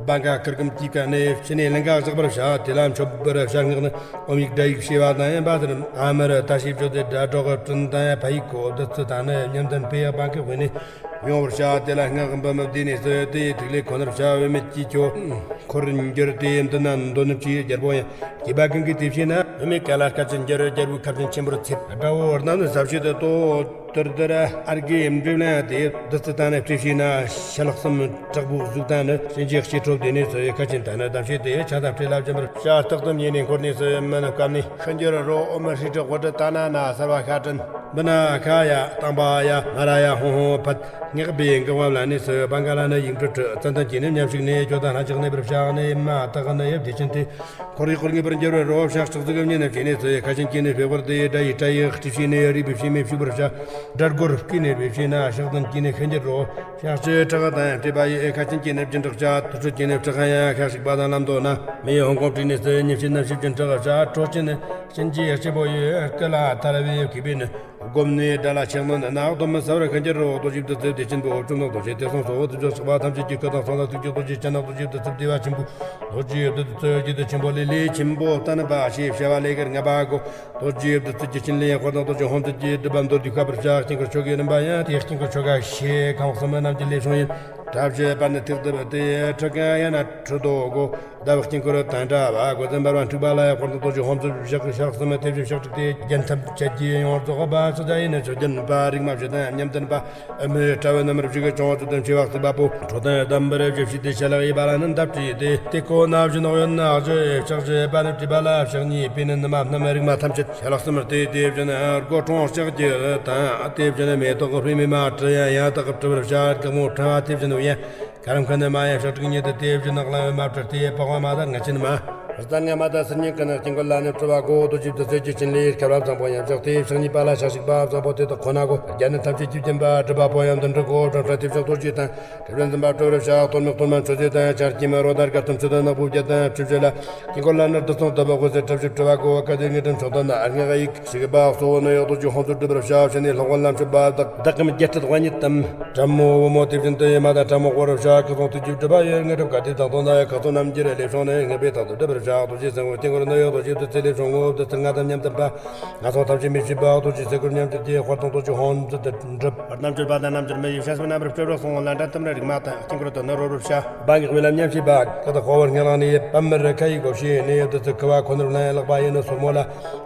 བང་ག་སྐུར་གུམ་གྱིས་བཀང་ནས། ཕྱི་ནས་ལིང་ག་བཞག་པར་བྱ། དེ་ལ་མཆོད་པར་བྱ། སྔགས་ནི་ཨོཾ་ཡིག་སྒྲ་ཡིག་ཞེས་པ་དང་། ཨེ་བ་ཟེར། ཨ་མར་ཏ་ཞེས་བརྗོད་དེ། སྒྲ་སྒྲོགས་སྤྲིན་དང་ཕ་ཡིག་གོ། བདུད་རྩི་དང་ནི་ཉམས་ལྡན་པས། བང་གི་དབུས་ནས། ཡོང་བར་བྱ། དེ་ལ་སྔགས་འབུམ་བཟླས་ནས་སུ། དེ་ཡི་ཐིག་ལེ་ཁོ་ནར་བྱ། བུད་མེད་ཀྱི་ཁྱོ་འཁོར་འགྱུར་ཏེ། མདུན་ན་འདོད་ནི་ཅི་རྒྱལ་པོ་ཡང་། སྐྱེས་པ་གང་གིས་དེ་བྱས་ན། བུད་མེད་གང་ལ་སྐལ་ཅན་འགྱུར། རྒྱལ་པོའི་ཁབ་ཅན་ཆེན་པོར་འཚེད། དགྲ་བོ་རྣམས་ནི་ཟ་བྱེད་དུ། ལྟོ་དུར་དུར་ཨར་གྱིས་འབྲེབ་ལེན་ཏེ། བདུད་རྩི་དང་ནི་སྤྲས་བྱས་ན། ཞལ་གསུམ་དྲག་པོའི་གཟུགས་དང་ནི། གཤིན་རྗེའི་གཤེད་ཁྲོ་བདེ་ནས་སུ། ཡི་ཁ་ཆེན་དང་ནི་གདམས་བྱས་ཏེ། ཕྱག་དང་སྤྲེལ་ལ་སྦྱིན་པར་བྱ། རྟག་ཏུ་མཉེས་ནས་འཁོར་ནས་སུ། མི་ནི་བསྐམས་ནས་ཤི་འགྱུར་རོ། ཨོཾ་ཧྲཱིཿ་ཏྲི་ཝཱ་ཏྲི་ཏཱ་ན་ན་སརྦ་ཤ་ཏྲིན། བི་ན་ཁ་ཡ་ཏམ་པ་ཡ་མ་ར་ཡ་ཧོང་ཧོང་ཕཊ། སྔགས་པས་འགག་པ་བླངས་ནས་སུ། བང་ག་ལ་ནི་ཡིག་འབྲུ་བྲི། ཙན་དན་གྱིས་ནི་མཉམ་བཤིག་ནས། སྐྱོ་དང་ལྷན་ཅིག་གནས་པར་བྱ། ནི་མ་དག་ནི་ཡབ་བདེ་ཆེན་ཏེ། འཁོར་བའི་འཁོར་ངེས་པར་འགྱུར་བའི་རོ། ཕྱག་ཕྱག་གཟུགས་ རྣམས་ཀྱི་གནས་སུ་ཁ་ཆེན་གྱི་ནི་བེ་བར་དེ་སྒྲ་ཡི་སྒྲ་ཡི་སྤྲི་ཕྱི་ནས་རིག་པའི་ཕྱི་མེ་ཕྱུག་པར་བྱ། སྒྲ་སྒོར་བསྐུས་ནས་བེ་ཕྱི་ན་ཕྱག་དང་གྱི་ནི་ཤན་གྱི་རོ། ཕྱག་ཕྱི་ཁྲག་དང་སྤྲས་པ་ཡི་ཁ་ཆེན་གྱི་ནི་སྦྱིན་དྲག་བྱ། དུར་ཁྲོད་ཀྱི་ནི་བྲག་ཁ་ཡང་ཁ་ཞིག་པ་དང་ལམ་དོ་ན། མི་ཡི་ཧོང་ཀོང་བྲིས་ནས་སུ་ཉིན་ཕྱི་ནམ་ཕྱི་སྦྱིན་དྲག་བྱ། ཁྲོ་ཆེན་ནི་གཤིན་རྗེའི་སྐྱེ་བོ་ཡི་སྐུ་ལ་ཐར་བའི་གུས་པས་ནི། བསྒོམས་ནས་དགྲ་ལ་ཆགས་ནོན་ན། གདོན་མི་ཟ་བར་ཤན་གྱི་རོ། རྡོ་རྗེ་བདུད་རྩི་བདེ་ཆེན་པོ། བཅོམ་ལྡན་རྡོ་རྗེ་དེ་གསུངས་སོ། དུས་ཀྱི་ཚོགས་པ་ཐམས་ཅད་ཀྱི་སྐུ་དང་གསང་བ་ཐུགས་ཀྱི་རྡོ་རྗེ་ཅན། རྡོ་རྗེ་བདུད་རྩི་བདེ་བ་ཆེན་པོ། རྡོ་རྗེ་བདུད་རྩི་རྒྱུད་དུ་ཆེན་པོ་ལས་ལས་ཆེན་པོ་བསྟན་པ་ཞེས་བྱ་བ་ལས་ཀར་ངེས་པ་གོ། རྡོ་རྗེ་བདུད་རྩི་རྒྱུད་ཆེན་ལས་དཔལ་དང་རྡོ་རྗེ་ཧོམ་རྩེ་གྱི་སྒྲུབ་པ་མདོར་བསྡུས་བཤད་པར་བྱ། དཀྱིལ་འཁོར་ཆོ་གའི་རིམ་པ་ཡང་དེའི་དཀྱིལ་འཁོར་ཆོ་ག་ཞེས་གང་གསུམ་མི་རྣམས་ཀྱི་ལས་བྱུང་ཡིན། གྲྭ་བཞི་པ་ནི་ཐེག་བརྡབ་སྟེ། ཁྲི་ཀ་ཡ་ན་ཁྲི་དོ་གོ། བརྡབ་དཀྱིལ་འཁོར་དང་འདྲ་བ། སྒོ་འཛིན་འབར་བ་འཁྲུགས་པ་ལ་དཔལ་དང་རྡོ་རྗེ་ཧོམ་རྩེ་བཞག་ཕྱག་གསུམ་མི་དེ་བཞིན་ཕྱག་དྲུག་སྟེ། རྒྱན་ཐམས་ཅད་ཀྱི་ཡོངས་རྫོགས་པ་ཕྱག་རྒྱ་ཡིན་ནི་ཆོས་ཅན་པ། རིག་མ་བཞི་དང་མཉམ་ལྡན་པ། ཨ་མའི་དཔྲལ་བའི་རྣམ་པར་བཞུགས་ཀྱི་ཅོང་བ་ཚུལ་དུ་མཆེ་བ་གཙིགས་པ་པོ། ཁྲོ་ལྡན་ཟླུམ་པར་བཞི་བྱས་ཏེ། ཞལ་ལག་གཡས་པ་ལ་ནི་མདའ་བྲིས་ཏེ། དེ་ཁོ་ན་བཞི་ནོག་ཡོད་ན་བཞི། ཕྱག་བཞི་པ་ནི་བྲིས་པ་ལ་ཕྱག་གཉིས་པས་ནི་ནུ་མ་བསྣམས། རིག་མ་ཐམས་ཅད་ཞལ་ལག་གསུམ་སྟེ། དེ་བཞིན་སྒོ་འཕྲང་ལྕགས་ཀྱུ་དང་། དེ་བཞིན་མེ་ཏོག་གི་སྤོས་མེ་མ་བྲི་ཡང་ཡང་དག་གི་བྲི་བར་བྱ། དཀར་མོ་ཕྲེང་བ་དེ་བཞིན་ཡང་། ཁ་རམ་ཁ་ནི་མ་ཡང་ཕྱག་དྲུག་ཉིད་དུ། དེ་བཞིན་གླང་པོ་མ་བྲིས་ཏེ། པགས་པ་མ་དང་རྔ་ཆེན་མ། རྩ་ལྔ་མ་དང་སིལ་སྙན་ཀུན། དཀྱིལ་འཁོར་ལ་ནི་བྲི་བ་གོ། རྡོ་རྗེ་བདུད་རྩི་རྒྱུད་ཆེན་ལས་ཁ་བ་བཟང་པོ་ཡང་བཞག་སྟེ། ཕྱག་གཉིས་པ་ལ་ཕྱག་གཅིག་པ་བཟང་པོ་དེ་དག་ཁོ་ན་གོ། རྒྱན་ནི་ཐམས་ཅད་ཀྱིས་བརྒྱན་པ་སྒྲུབ་པ་པོ་ཡང་དོན་གྲུབ་གོ། བྲམ་ཟེ་དེ་བཞིན་རྡོ་རྗེ་དང་། གྲུབ་ཆེན་འཛིན་པ་སྤྲོ་བར་བྱ། གཏོར་མ་གཏོར་མ་མཆོད་རྫས་དང་། ཆར་སྐྱེས་མ་རོ་དང་དཀར་གཏུམ་མཆོད་དང་ནག་པོ་བརྒྱད་དང་བཅུ་བཞི་ལ། དཀྱིལ་འཁོར་ལ་ནི་བདུད་ཚང་བདུད་པོ་བགོས་ཏེ། ཁྲི་བཞི་བྲི་བ་གོ། བཀའ་དེ་དངོས་གྲུབ་མཆོག་ལྡན་ལྔ་གཡུག་ཞིག་པ་གཙོ་བོ་ནི་ཡོད་རྡོ་རྗེ་ཧོམ་རྩེ་སྒྲུབ་པར་བྱ། ཕྱི་ནས་ལྷ་དབང་ལ་མཆོད་པ་བདག་བདག་གམ་བརྒྱད་ཁྲི་དབང་ཉིད་དམ། དྲེད་མོ་བུ་མོ་དེ་བཞིན་དུ་ཡེ་མ་དང་དྲེད་མོ་བསྐོར་བར་བྱ། ཁ་སང་ཐུགས་རྗེ་སྒྲུབ་པ་ཡི་དངོས་གྲུབ་བཀའ་དེ་དང་དོན་དང་ཡང་ཁ་སང་རྣམ་འགྱུར་ལས་བྱུང་ནས་ངེས་པའི་རྟགས་སུ་སྒྲུབ་པར་བྱ། རྡོ་རྗེ་སེམས་དབང་དཀྱིལ་འཁོར་ནི་ཡོད་རྡོ་རྗེ་བདུད་རྩི་ལས་བྱུང་ངོ་། བདུད་རྩི་ལྔ་དང་མཉམ་དུ་འབབ། ངན་སོང་ཐམས་ཅད་མེ་ཤེས་པ། རྡོ་རྗེ་སེམས་དཀར་མཉམ་དུ་སྐྱེ། དཔལ་དང་རྡོ་རྗེ་ཧོམ་རྩེ་དུ་འགྲུབ། རྣམ་འགྱུར་པ་དང་རྣམ་འགྱུར་མི་ཡི་ཤ་སོགས་རྣམ་པར་སྤྲོས་པར་སོང་། ལན་གྲངས་ཐམ་ར་རིག་མ་དང་དཀྱིལ་འཁོར་དུ་ནི་རོལ་རོལ་བྱ། སྦ་ཉག་བེ་ལ་མཉམ་བྱེད་པ། ཀ་དག་དཔའ་བོར་སྙན་ལངས་ནས། པད་མར་ཁ་ཡི་སྒོ་ཕྱེ་ནས། བདུད་རྩི་ཁུ་བ་ཁོ་ནར་བླངས། ལག་པ་ཡིན་ནི་སོར་མོ་ལ།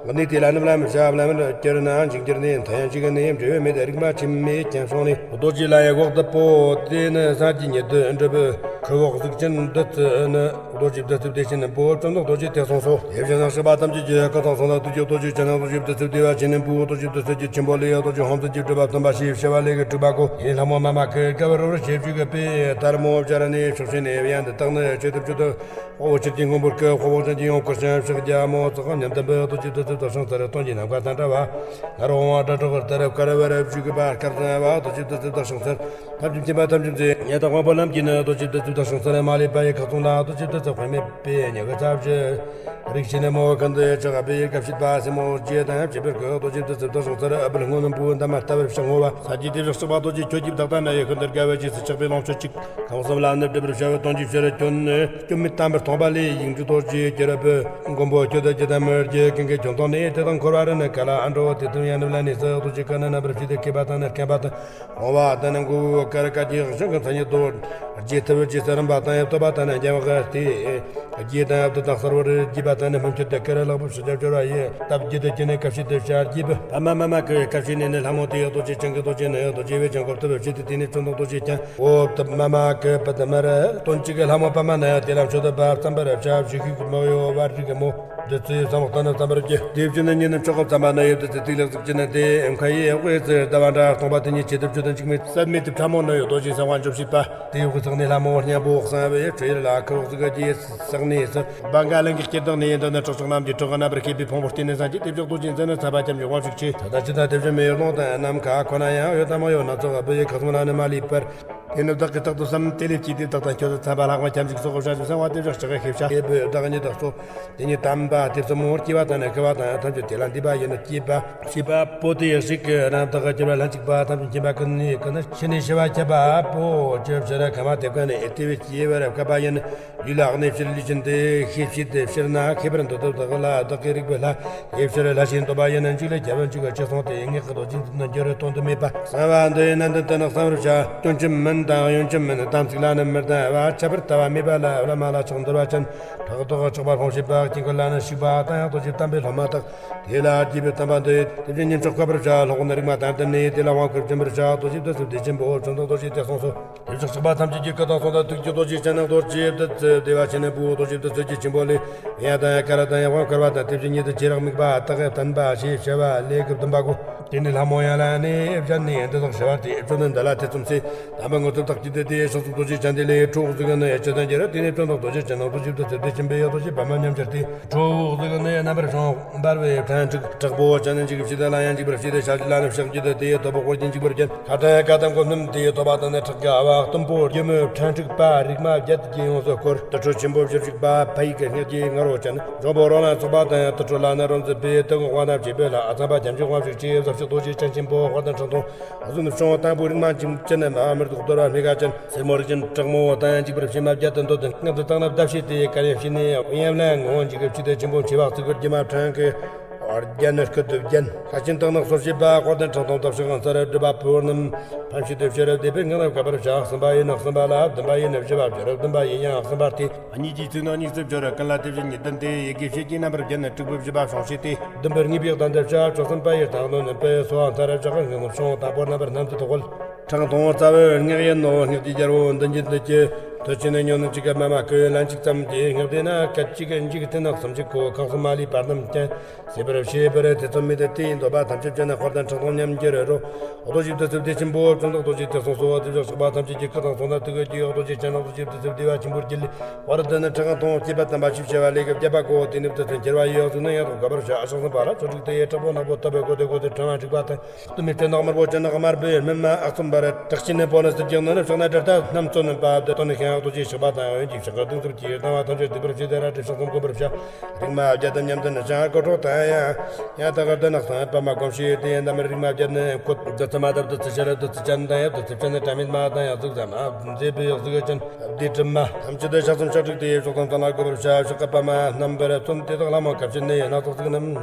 གནས་དེ་ལ་ནི་བླ་མ་བྱ། བླ་མར་གྱུར་ན་འཇིགས་གྱུར་ནས། མཐའ་ཡང་གཅིག་ནས་འབྲས་བུ་མེད། རིག་མ་ཁྲིམས་མེད་ཀྱང་སོང་ནས། རྡོ་རྗེ་ལ་ཡི་འོག་ཏུ་པོ། དེ་ནི་སངས་རྒྱས་ཉིད་དུ་འགྲུབ། ཁུ་འོག་གཟུགས་ཅན་བདུད་རྩི་ནི། རྡོ་རྗེ་བདུད་རྩི་བདེ་ཆེན་པོ། བཅོམ་ལྡན་རྡོ་རྗེ་དེ་གསུངས་སོ། དེ་བཞིན་ནག་ཞགས་པ་ཐམས་ཅད་ཀྱི་སྐུ་དང་གསང་བ་ཐུགས་ཀྱི་རྡོ་རྗེ་ཅན། རྡོ་རྗེ་བདུད་རྩི་བདེ་བ་ཆེན་པོ། རྡོ་རྗེ་བདུད་རྩི་རྒྱུད་ཆེན་པོ་ལས་རྡོ་རྗེ་ཧོམ་རྩེ་རྒྱུད་གྲུབ་པ་སྟོན་པ་ཞེས་བྱ་བ་ལས་ཀྱི་གྲུབ་པ་གོ། ཡིན་ལྷ་མོ་མ་མ་ཀི་དགའ་བར་རོལ་བྱེད་བཅུག་གི་པས། དར་མོ་སྦྱར་ནས་ཕྱོགས་བཞི་ནས་ཡང་འདི་དག་ནི་ཆོས་ཐུབ་ཆོས་ཐུབ། དཔའ་བོ་ཆེར་སྐྱེས་མགོན་པོ་སྐུ། དཔའ་བོ་ཅན་གྱི་ཡོངས་བསྐོར་ཞིང་ཕྱག་རྒྱ་མོ་ཙོག་མཉམ་ལྡན་པའི་རྡོ་རྗེ་བདུད་རྩི་དག་ཤིང་རྩེར། སྟོན་གྱི་ནམ་མཁའ་དང་འདྲ་བ། ང་རོ་འོང་བ་སྒྲ་སྒྲོགས་ལྟར། དཀར་བར་བཅུག་གི་པ་དཀར་ཟང་བ། རྡོ་རྗེ་བདུད་རྩི་དག་ཤིང་རྩེར། ཐབས་ཀྱི་མཁྱེན་པ་ཐམས་ཅད་མཛད། ཉེ་དག་དབང་པོ་ལམ་གྱི་ནི། རྡོ་རྗེ་བདུད་རྩི་དག་ཤིང་རྩེར། མ་ལུས་པ་ཡི་ཁ་ཚོན་ལ། རྡོ་རྗེ་བདུད་རྩི་དཔེ་མེད་པའི་ཉི་ཤུ་རྩ་བཞི། རིགས་ཆེན་མོ་ཀུན་ཏུ་ཆགས་པའི་སྐབས་ཤེས་པ། སེན་མོ་རྒྱས་དང་བཅས་པར་གྱུར། རྡོ་རྗེ་བདུད་རྩི་དག་ཤིང་རྩེར། ཨ་བུལ་སྔོ་ནུ་བུ་འདབ་མ་ལྟ་བུར་ཕྱག་བསྔོ་བ། ས་གྱི་དེ་བཞག་ཆགས་པ་རྡོ་རྗེ་ཁྱོད་ཀྱིས་བདག་དང་ནི་ཡི་ཀུན་ཏུ་དགའ་བའི་རྗེས་སུ་ཆགས་པའི་ལོངས་སྤྱོད་ཅིག་ཁམས་གསུམ་ལ་ནི་སྒྲུབ་པར་བྱ་བའི་དོན་གྱི་ཕྱིར། སྐྱོན་ནི་སྐྱོན་མེད་དམ་པར་སྟོང་པ་ལས། ཡིག་འབྲུ་རྡོ་རྗེ་གྱུར་པའི་མགོན་པོ་ཁྱོད་དང་རྒྱུད་དམ་མི་རྒྱུད། ཀུན་གྱི་སྐྱོན་དང་ནི་དེ་དག་འཁོར་བ་རི་ནི་ག་ལ་ཨ་འགྲོ། དེ་དུས་ཡང་ནུབ་ལ་གནས་སུ་རྡོ་རྗེ་ཀུན་ནི་རྣམ་པར་ཕྱེ་སྟེ། མཁས་པ་དང་ནི་མཁན་པ་དང་། དབང་བ་དང་ནི་མགོ་བོའི་དཀར་དཀར་གྱི་ཞིང་གི་མཚན་ཉིད་དོ། རྗེ་ཐུབ་རྗེ་ས་རིམ་པ་དང་ཡབ་ཐོབ་པ་དང་ནི་རྒྱལ་བ་དེ། རྗེ་དང་ཡབ་ཏུ་དང་གསར་བར་རྒྱས་པ་དང་ནི་སྨིན་གྱུར་དུ་ཀུན་ལེགས་པོ་ཕྱི་རྒྱལ་སྦྱོར་བ་ཡི། སྟབས་བརྒྱད་དུ་བསྐྱེད་ནས་སྐབས་ཤིག་ཏུ་བྱ་རྒྱས་པའི། པདྨ་མ་མ་ཀི་སྐབས་ཤིག་ནས་ནི་ལྷ་མོ་དེ་ཡི་རྡོ་རྗེ་ཅན་གྱི་རྡོ་རྗེ་ནི་རྡོ་རྗེ་བས་ཀྱང་བསྐོར་ཐུབ་པའི་ཕྱིར་ཏེ། དེ་ནས་བཅོམ་ལྡན་རྡོ་རྗེ་ཀྱང་འོ་ཏུ་མ་མ་ཀི་པ་ཏུ་མར་སྟོན་གཅིག་གི་ལྷ་མོ་པདྨ་ནི་དེ་ལ་མཆོད་དུ་བབ་བརྩམ་པར་བྱ། བཞི་ཤིག་མོ་ཡོ་བར་རིག་མོ། བདུད་རྩིའི་ཟམ་པ་ནི་བརྩམ་པར་བགྱི། དེ་བཞིན་ཉིད་ནི་མཆོག་གི་བརྩམ་པ་ནི་ཡོད་དེ། ཚེ་ཐིག་ལེ་གཟུགས་ཅན་ནི་དེ་མཁའ་ཡི་དབུས་སུ་ཟླ་བ་འདྲ་སྟོང་པ་དེ་ཉིད་ཆེད་དུ་བཅུད་དང་འཇིགས་མེད་ཟད་མེད་དུ་ཕྲ་མོ་ནི་ཡོད་རྡོ་རྗེ་གསང་བ་འཇོམས་བྱེད་པ། དེའི་དབུས་སུ་ནི་ལྷ་མོ་སྙིང་པོ་གསང་བའི་སྤྲུལ་ཡུལ་ལ་ཁུ་བོ་གཟུགས་ཀྱི་ས་གནས་སུ། བ་ག་ལན་གྱི་སྐྱེ་བདག་ནི་ཡིན་དུ་ནི་སྲོག་ཆགས་རྣམས་ཀྱི་སྲོག་རྣམ་པར་ཤེས་པའི་ཕུང་པོ་སྟེ་ནི་སངས་རྒྱས་དེ་བཞག་རྡོ་རྗེ་འཛིན་ནི་ཚངས་པ་ཁྱབ་འཇུག་དབང་ཕྱུག་ཆེ། ད་ལྟ་ཅི་ལྟར་དེ་བཞིན་མི་ཡུལ་ལུང་དང་ནམ་མཁའ་ཁོ་ན་ཡང་ཡོད་དམ་མ་ཡོད་སྣ་ཚོགས་པའི་ཁ་ཚོན་ལ་ནི་མ་ལུས་པར། དེ་ནི་བདག་གིས་རྟག་ཏུ་བསམ། དེ་ལས་སྐྱེས་ཏེ་བདག་དང་ཁྱོད་དུ་འཚམ་པ་ལྷག་མ་ཁྱབ་འཇུག་སོགས་བྱ་ཞིང་གསང་བ་དེ་བཞག་ཕྱག་གི་ཤེས་བྱ། དེ་བས་བདག་ཉིད་དག་སོ། དེ་ཉིད་དམ་པ་དེ་ཚོ་མོར་སྐྱེ་བ་དང་ནི་ཁུ་བ་དང་ཐམས་ཅད་དེ་ལ་འདུས་པ་ཡིན་ནོ། སྐྱེས་པ་ཤེས་པ་པོ་དེ་ཡི་ཞིག་གི་རང་དག་གི་སྐྱེ་བ་ལྷན་ཅིག་པ་ཐམས་ཅད་མཁྱེན་པ་ཀུན་ནས་ཀུན་ནས་ཤེས་ནས་ཤེས་པ་ཁྱབ་པ་པོ་ཅི་ཕྱིར་ཁ་མ་དེ་ཀུན་ནས་དེ་བས་སྐྱེ་བར་དཀའ་བ་ཡིན། ཡུལ་ལ་གནས་ཕྱིར་ལུས་ཅན་དེ་ཤེས་བྱེད་དེ་ཕྱིར་ན་ཤེས་པར་འདོད་དོ། བདག་ལ་བདག་གི་རིག་པའི་ལྷ་དེ་ཕྱིར་ལྷ་ཞེས་འདོད་པ་ཡིན་ན། འཇིག་ལས་ཁྱབ་པར་འཇུག་པ་ཅི་སོང་སྟེ། ངེས་ཀྱི་རྡོ་རྗེ་འཛིན་ནི་འགྱུར་དོན་དུ་མེད་པ། གསང་བ་འདི་ཡི་ནན་ཏན་དུ་ནི་གསང་བར་བྱ། སྐྱོན་ཅི་མིན་དང་གཡོན་ཅི་མིན། དམ་ཚིག་ལ་ནི་མི་ལྡན་པ། ཁྱད་པར་ལྟ་བ་མེད་པ་ལ་བླ་མ་ལ་ཕྱག་འཚལ་བ་ཅན། ཕྲག་དོག་ཆགས་པ་སྤོང་བྱེད་པ། དཀྱིལ་འཁོར་ལ་ནི་ཞུགས་པ་དང་ཡང་རྡོ་རྗེ་དམ་པའི་སློབ་མ་དག་དེ་ལ་དགྱེས་པའི་བསྟན་པ་འདི་ཡིན། དེ་བཞིན་ཉིད་མཆོག་བཀའ་བར་བྱ། སློབ་དཔོན་རིག་མ་དང་ལྡན་ནས་དེ་ལ་དབང་བསྐུར་སྦྱིན་པར་བྱ། རྡོ་རྗེ་བདུད་རྩི་བདེ་ཆེན་པོ། བཅོམ་ལྡན་རྡོ་རྗེ་དེ་གསུངས་སོ། དེ་བཞག་ཆགས་པ་ཐམས་ཅད་ཀྱི་སྐུ་དང་གསང་བ་ཐུགས་ཀྱི་རྡོ་རྗེ་ཅན། རྡོ་རྗེ་བདུད་རྩི་བདེ་བ་ཆེན་པོ། རྡོ་རྗེ་བདུད་རྩི་རྒྱུད་ཆེན་པོ་ལས་ཡང་དང་ཡང་དཀར་དང་ཡང་དབང་བསྐུར་བ་དང་། དེ་བཞིན་ཉིད་དུ་ཆེས་རག་དམིགས་པ་དག་བསྟན་པ་ཞེས་བྱ་བ་ལས་ཀྱི་བསྟན་པ་གོ། དེ་ནས་ལྷ་མོ་ཡང་ལ་ནས་བཞད་ནས་འདི་དག་ཞི་བ་སྟེ། བཅོམ་ལྡན་འདི་ལ་ཐེ་ཚོམ་ཟད། དམ་པའི་དངོས་གྲུབ་བདག་གིས་འདོད་དེ། ཕྱག་འཚལ་རྡོ་རྗེ་འཆང་དེ་ལས་འཕྲོ་བོ་ཟིག་ནི་ཅི་ཙམ་གྱུར། དེ་ནས་བཅོམ་ལྡན་རྡོ་རྗེ་ཅན་ནི་རྡོ་རྗེ་བདེ་ཆེན་པོས་རྡོ་རྗེ་བྱིན་ནི་རྡོ་རྗེ་བདེ་བ་ཆེན་པོའི་རྡོ་རྗེ་བདེ་བ་ཆེན་པོ་ལས། རོལ་པར་འབར་བའི་ཕྲན་ཕྲུག་དྲག་པོ་ཅན་ནི་འཇིགས་ཕྱིར་ཏེ། ལ་ཡང་འཇིགས་པར་བྱེད་དེ། ཞལ་གཅིག་ལ་ནི་ཕྱག་གཉིས་ཏེ། དེ་ཡི་ཐོད་པ་དཀོར་གྱིས་འཇིགས་པར་བརྒྱན། ཁ་ཕྲན་ཀ་དམ་གོ་སྣུམ་དེ་ཡི་ཐོད་པ་དང་ནི། ཁྲག་གི་ཨ་བ་གཏུམ་པོ་རྒྱུ་མོའི་ཕྲན་ཕྲུག་པ་རིག་མ་བརྒྱད་ཀྱིས་ཡོངས་སུ་བསྐོར། དུར་ཁྲོད་ཆེན་པོ་བཞི་བཞུགས་པ་ཕ་ཡུལ་གྱི་སྔགས་ཀྱི་ང་རོ་ཅན། འབྱུང་པོ་རོ་ལངས་ཚོགས་པ་དང་ཡང་དུར་ཁྲོད་ལ་ནི་རོ་མཛད་པའི་དུག་དབང་དང་བཅས་པའི་ལྷ། ཚངས་པ་རྒྱ་མཚོའི་དབང་ཕྱུག་ཅེས་ཟབ་ཆོས་རྡོ་རྗེ་ཅན་ཆེན་པོ་དཔལ་ལྡན་ཁྲག་འཐུང་། གཟུགས་ནི་བྱུང་བ་དང་པོའི་རིག་མ་འཇིགས་ཅན། མ་མི་སྡུག་གཏོར་བ་སྨེ་ཁ་ཅན། སེར་མོ་རིགས་ཅན་དྲག་མོ་དང་ཡང་འཇིགས་པར་བྱེད་མ་བརྒྱད་དུ་འདོད་དོན་སྔགས་འདི་དང་ནི་བཟླ་བྱས་ཏེ། གར་ཡང་བྱས་ནས་ཡབ་ལ་ངོ་བོ་འཇིགས་ཀྱི་ཕྱིར་ཏེ། ཆེན་པོ་མཆེ་བ་གཙུག་གི་རྒྱུ་མ་ཕྲན་གྱི་རྒྱན་ནི་སྐུ་དུ་བརྒྱན། ལྷ་ཆེན་དག་ནི་གསོར་བྱེད་པ་དཔལ་ལྡན་ཁྲག་འཐུང་དང་ཕྱག་འཚལ་སྒྲུབ་པ་པོ་རྣམས། ཕན་ཕྱིར་ཏེ་སྤྱི་རབ་སྡེ་པའི་ངག་ནི་བཀའ་བར་བྱ། གསུམ་པ་ཡི་ནི་གསུམ་པ་ལ། བདུན་པ་ཡི་ནི་བཞི་པ་སྤྱི་རབ་བདུན་པ་ཡི་ཡང་གསུམ་པ་སྟེ། གཉིས་ཀྱི་ཚིག་ནི་གཉིས་སུ་སྦྱོར། ཀུན་ལ་དེ་བཞིན་ཉིད་བསྟན་ཏེ། ཡི་གེ་ཕྱེད་ཀྱི་རྣམ་པར་བརྒྱན་ནས་དྲུག་པོ་བཞི་པ་བྱུང་ཞེས་ཏེ། བདུན་པར་ངེས་པའི་གདན་འདྲེན་བྱ། བཅུ་གསུམ་པ་ཡི་སྟེང་དུ་ནི་པའི་སོ་བ་མཐར་བཞག་གི་ངག་ནི་བྱུང་དང་པོ་རྣམ་པར་སྣམ་དུ་དོགས། ཁྲག་འཐུང་རྩ་བའི་སྔགས་ཡིན་ནོ། སྔགས་ཀྱི་རྒྱལ་པོ་མདུན་གྱི་འདི་ཀྱི། དུས་ཆེན་ནི་ཉོན་ནི་གཅིག་གི་མ་མ་ཀི་ལན་གཅིག་ཙམ་གྱི། སྔགས་དེ་ན་སྐད་ཅིག་གི་འཇིག་རྟེན་ནག་གསུམ་གྱི་སྒོ། ཁམས་གསུམ་མ་ལུས་པ་རྣམས་ཀྱང་ཟད་པར་བྱེད་པར་ཐེ་ཚོམ་མེད་དེ། དེ་ཡི་འདོད་པ་ཐམས་ཅད་ཀྱང་ནི་དཔལ་ལྡན་ཁྲག་འཐུང་མཉམ་གྱུར་རོ། རྡོ་རྗེ་བདུད་རྩི་བདེ་ཆེན་པོ་བཅོམ་ལྡན་རྡོ་རྗེ་དེ་གསུངས་སོ། དེ་བཞིན་གཤེགས་པ་ཐམས་ཅད་ཀྱི་སྐུ་དང་གསུང་དང་ཐུགས་ཀྱི་རྡོ་རྗེ་ཅན་ནི་རྡོ་རྗེ་བདུད་རྩི་བདེ་བ་ཆེན་པོའི་རྒྱུད་ལས། བར་དུ་ནི་ཁྲག་འཐུང་བསྐྱེད་པ་དམ་པ་ཞེས་བྱ་བ་ལས་ཀྱི་བརྒྱད་པ་གོ། དེ་ནི་བདུད་རྩི་འཁྱིལ་བ་ཡི་གཟུགས་ནི་ཡང་དག་འགག་པར་བྱ། ཕྱག་གསུམ་པ་ལ་ཆོ་འཕྲུལ་དེ་ཡི་དྲག་པོ་ནག་པོ་ཐོད་པའི་སྒོ་དེ་སྒོ་དེ་ཕྲེང་བ་དྲུག་པ་དང་། གཏུམ་མོའི་སྤྲེའུ་ནག་དམར་པོ་ཅན་ནི་དམར་པོའི་སྨིན་མ་ཨག་ཚོམ་པར། དྲག་ཅན་ནི་པོ་ནི་སྲིབ་ཀྱང་ནི་ཕྱག་ན་གྲི་རྟ་རྣམས་བཙོན་པ་བདུད་དང་ནི་ཤིང་ཨག་རྡོ་རྗེ་གཤེགས་པ་དང་ཡང་འཇིགས་ཕྱག་གི་གདུང་འཚོབ་ཀྱིས་བཏང་བ་ཐམས་ཅད་སྡིག་པར་བྱས་ཏེ་རལ་གྲི་ཕྱག་གསུམ་བསྒོམ་པར་བྱ། རིག་མ་བརྒྱད་དང་མཉམ་དུ་ནི་བྱང་ཀོ་ཁྲོ་དང་ཡང་ཡང་དག་གི་བདུད་ནག་ཚང་པདྨ་བསྒོམ་ཞེས་དེ་ཡི་འདབ་མར་རིག་མ་བརྒྱད་ནི་བཀོད། བདུད་རྩི་མ་དང་བདུད་རྩི་ཆུ་ར་བདུད་རྩི་ཅན་དང་ཡང་བདུད་རྩི་བཅུད་ནི་དྲན་མེད་མ་དང་ཡང་གཟུགས་ཟ་མ་མཛེས་པའི་གཟུགས་ཅན་བདུད་གྲིབ་མ་ཐམས་ཅད་དུ་ཕྱག་གསུམ་ཕྱག་དྲུག་དེ་ཡི་ཕྱོགས་དང་ཚང་ལ་བསྒོམ་པར་བྱ། ཕྱོགས་ཀྱི་པདྨ་རྣམ་པར་བཙུམ། དེ་དག་ལྷ་མོ་སྐབས་ཕྱེད་ནི་སྣ་ཚོགས་གཟུགས་རྣམས།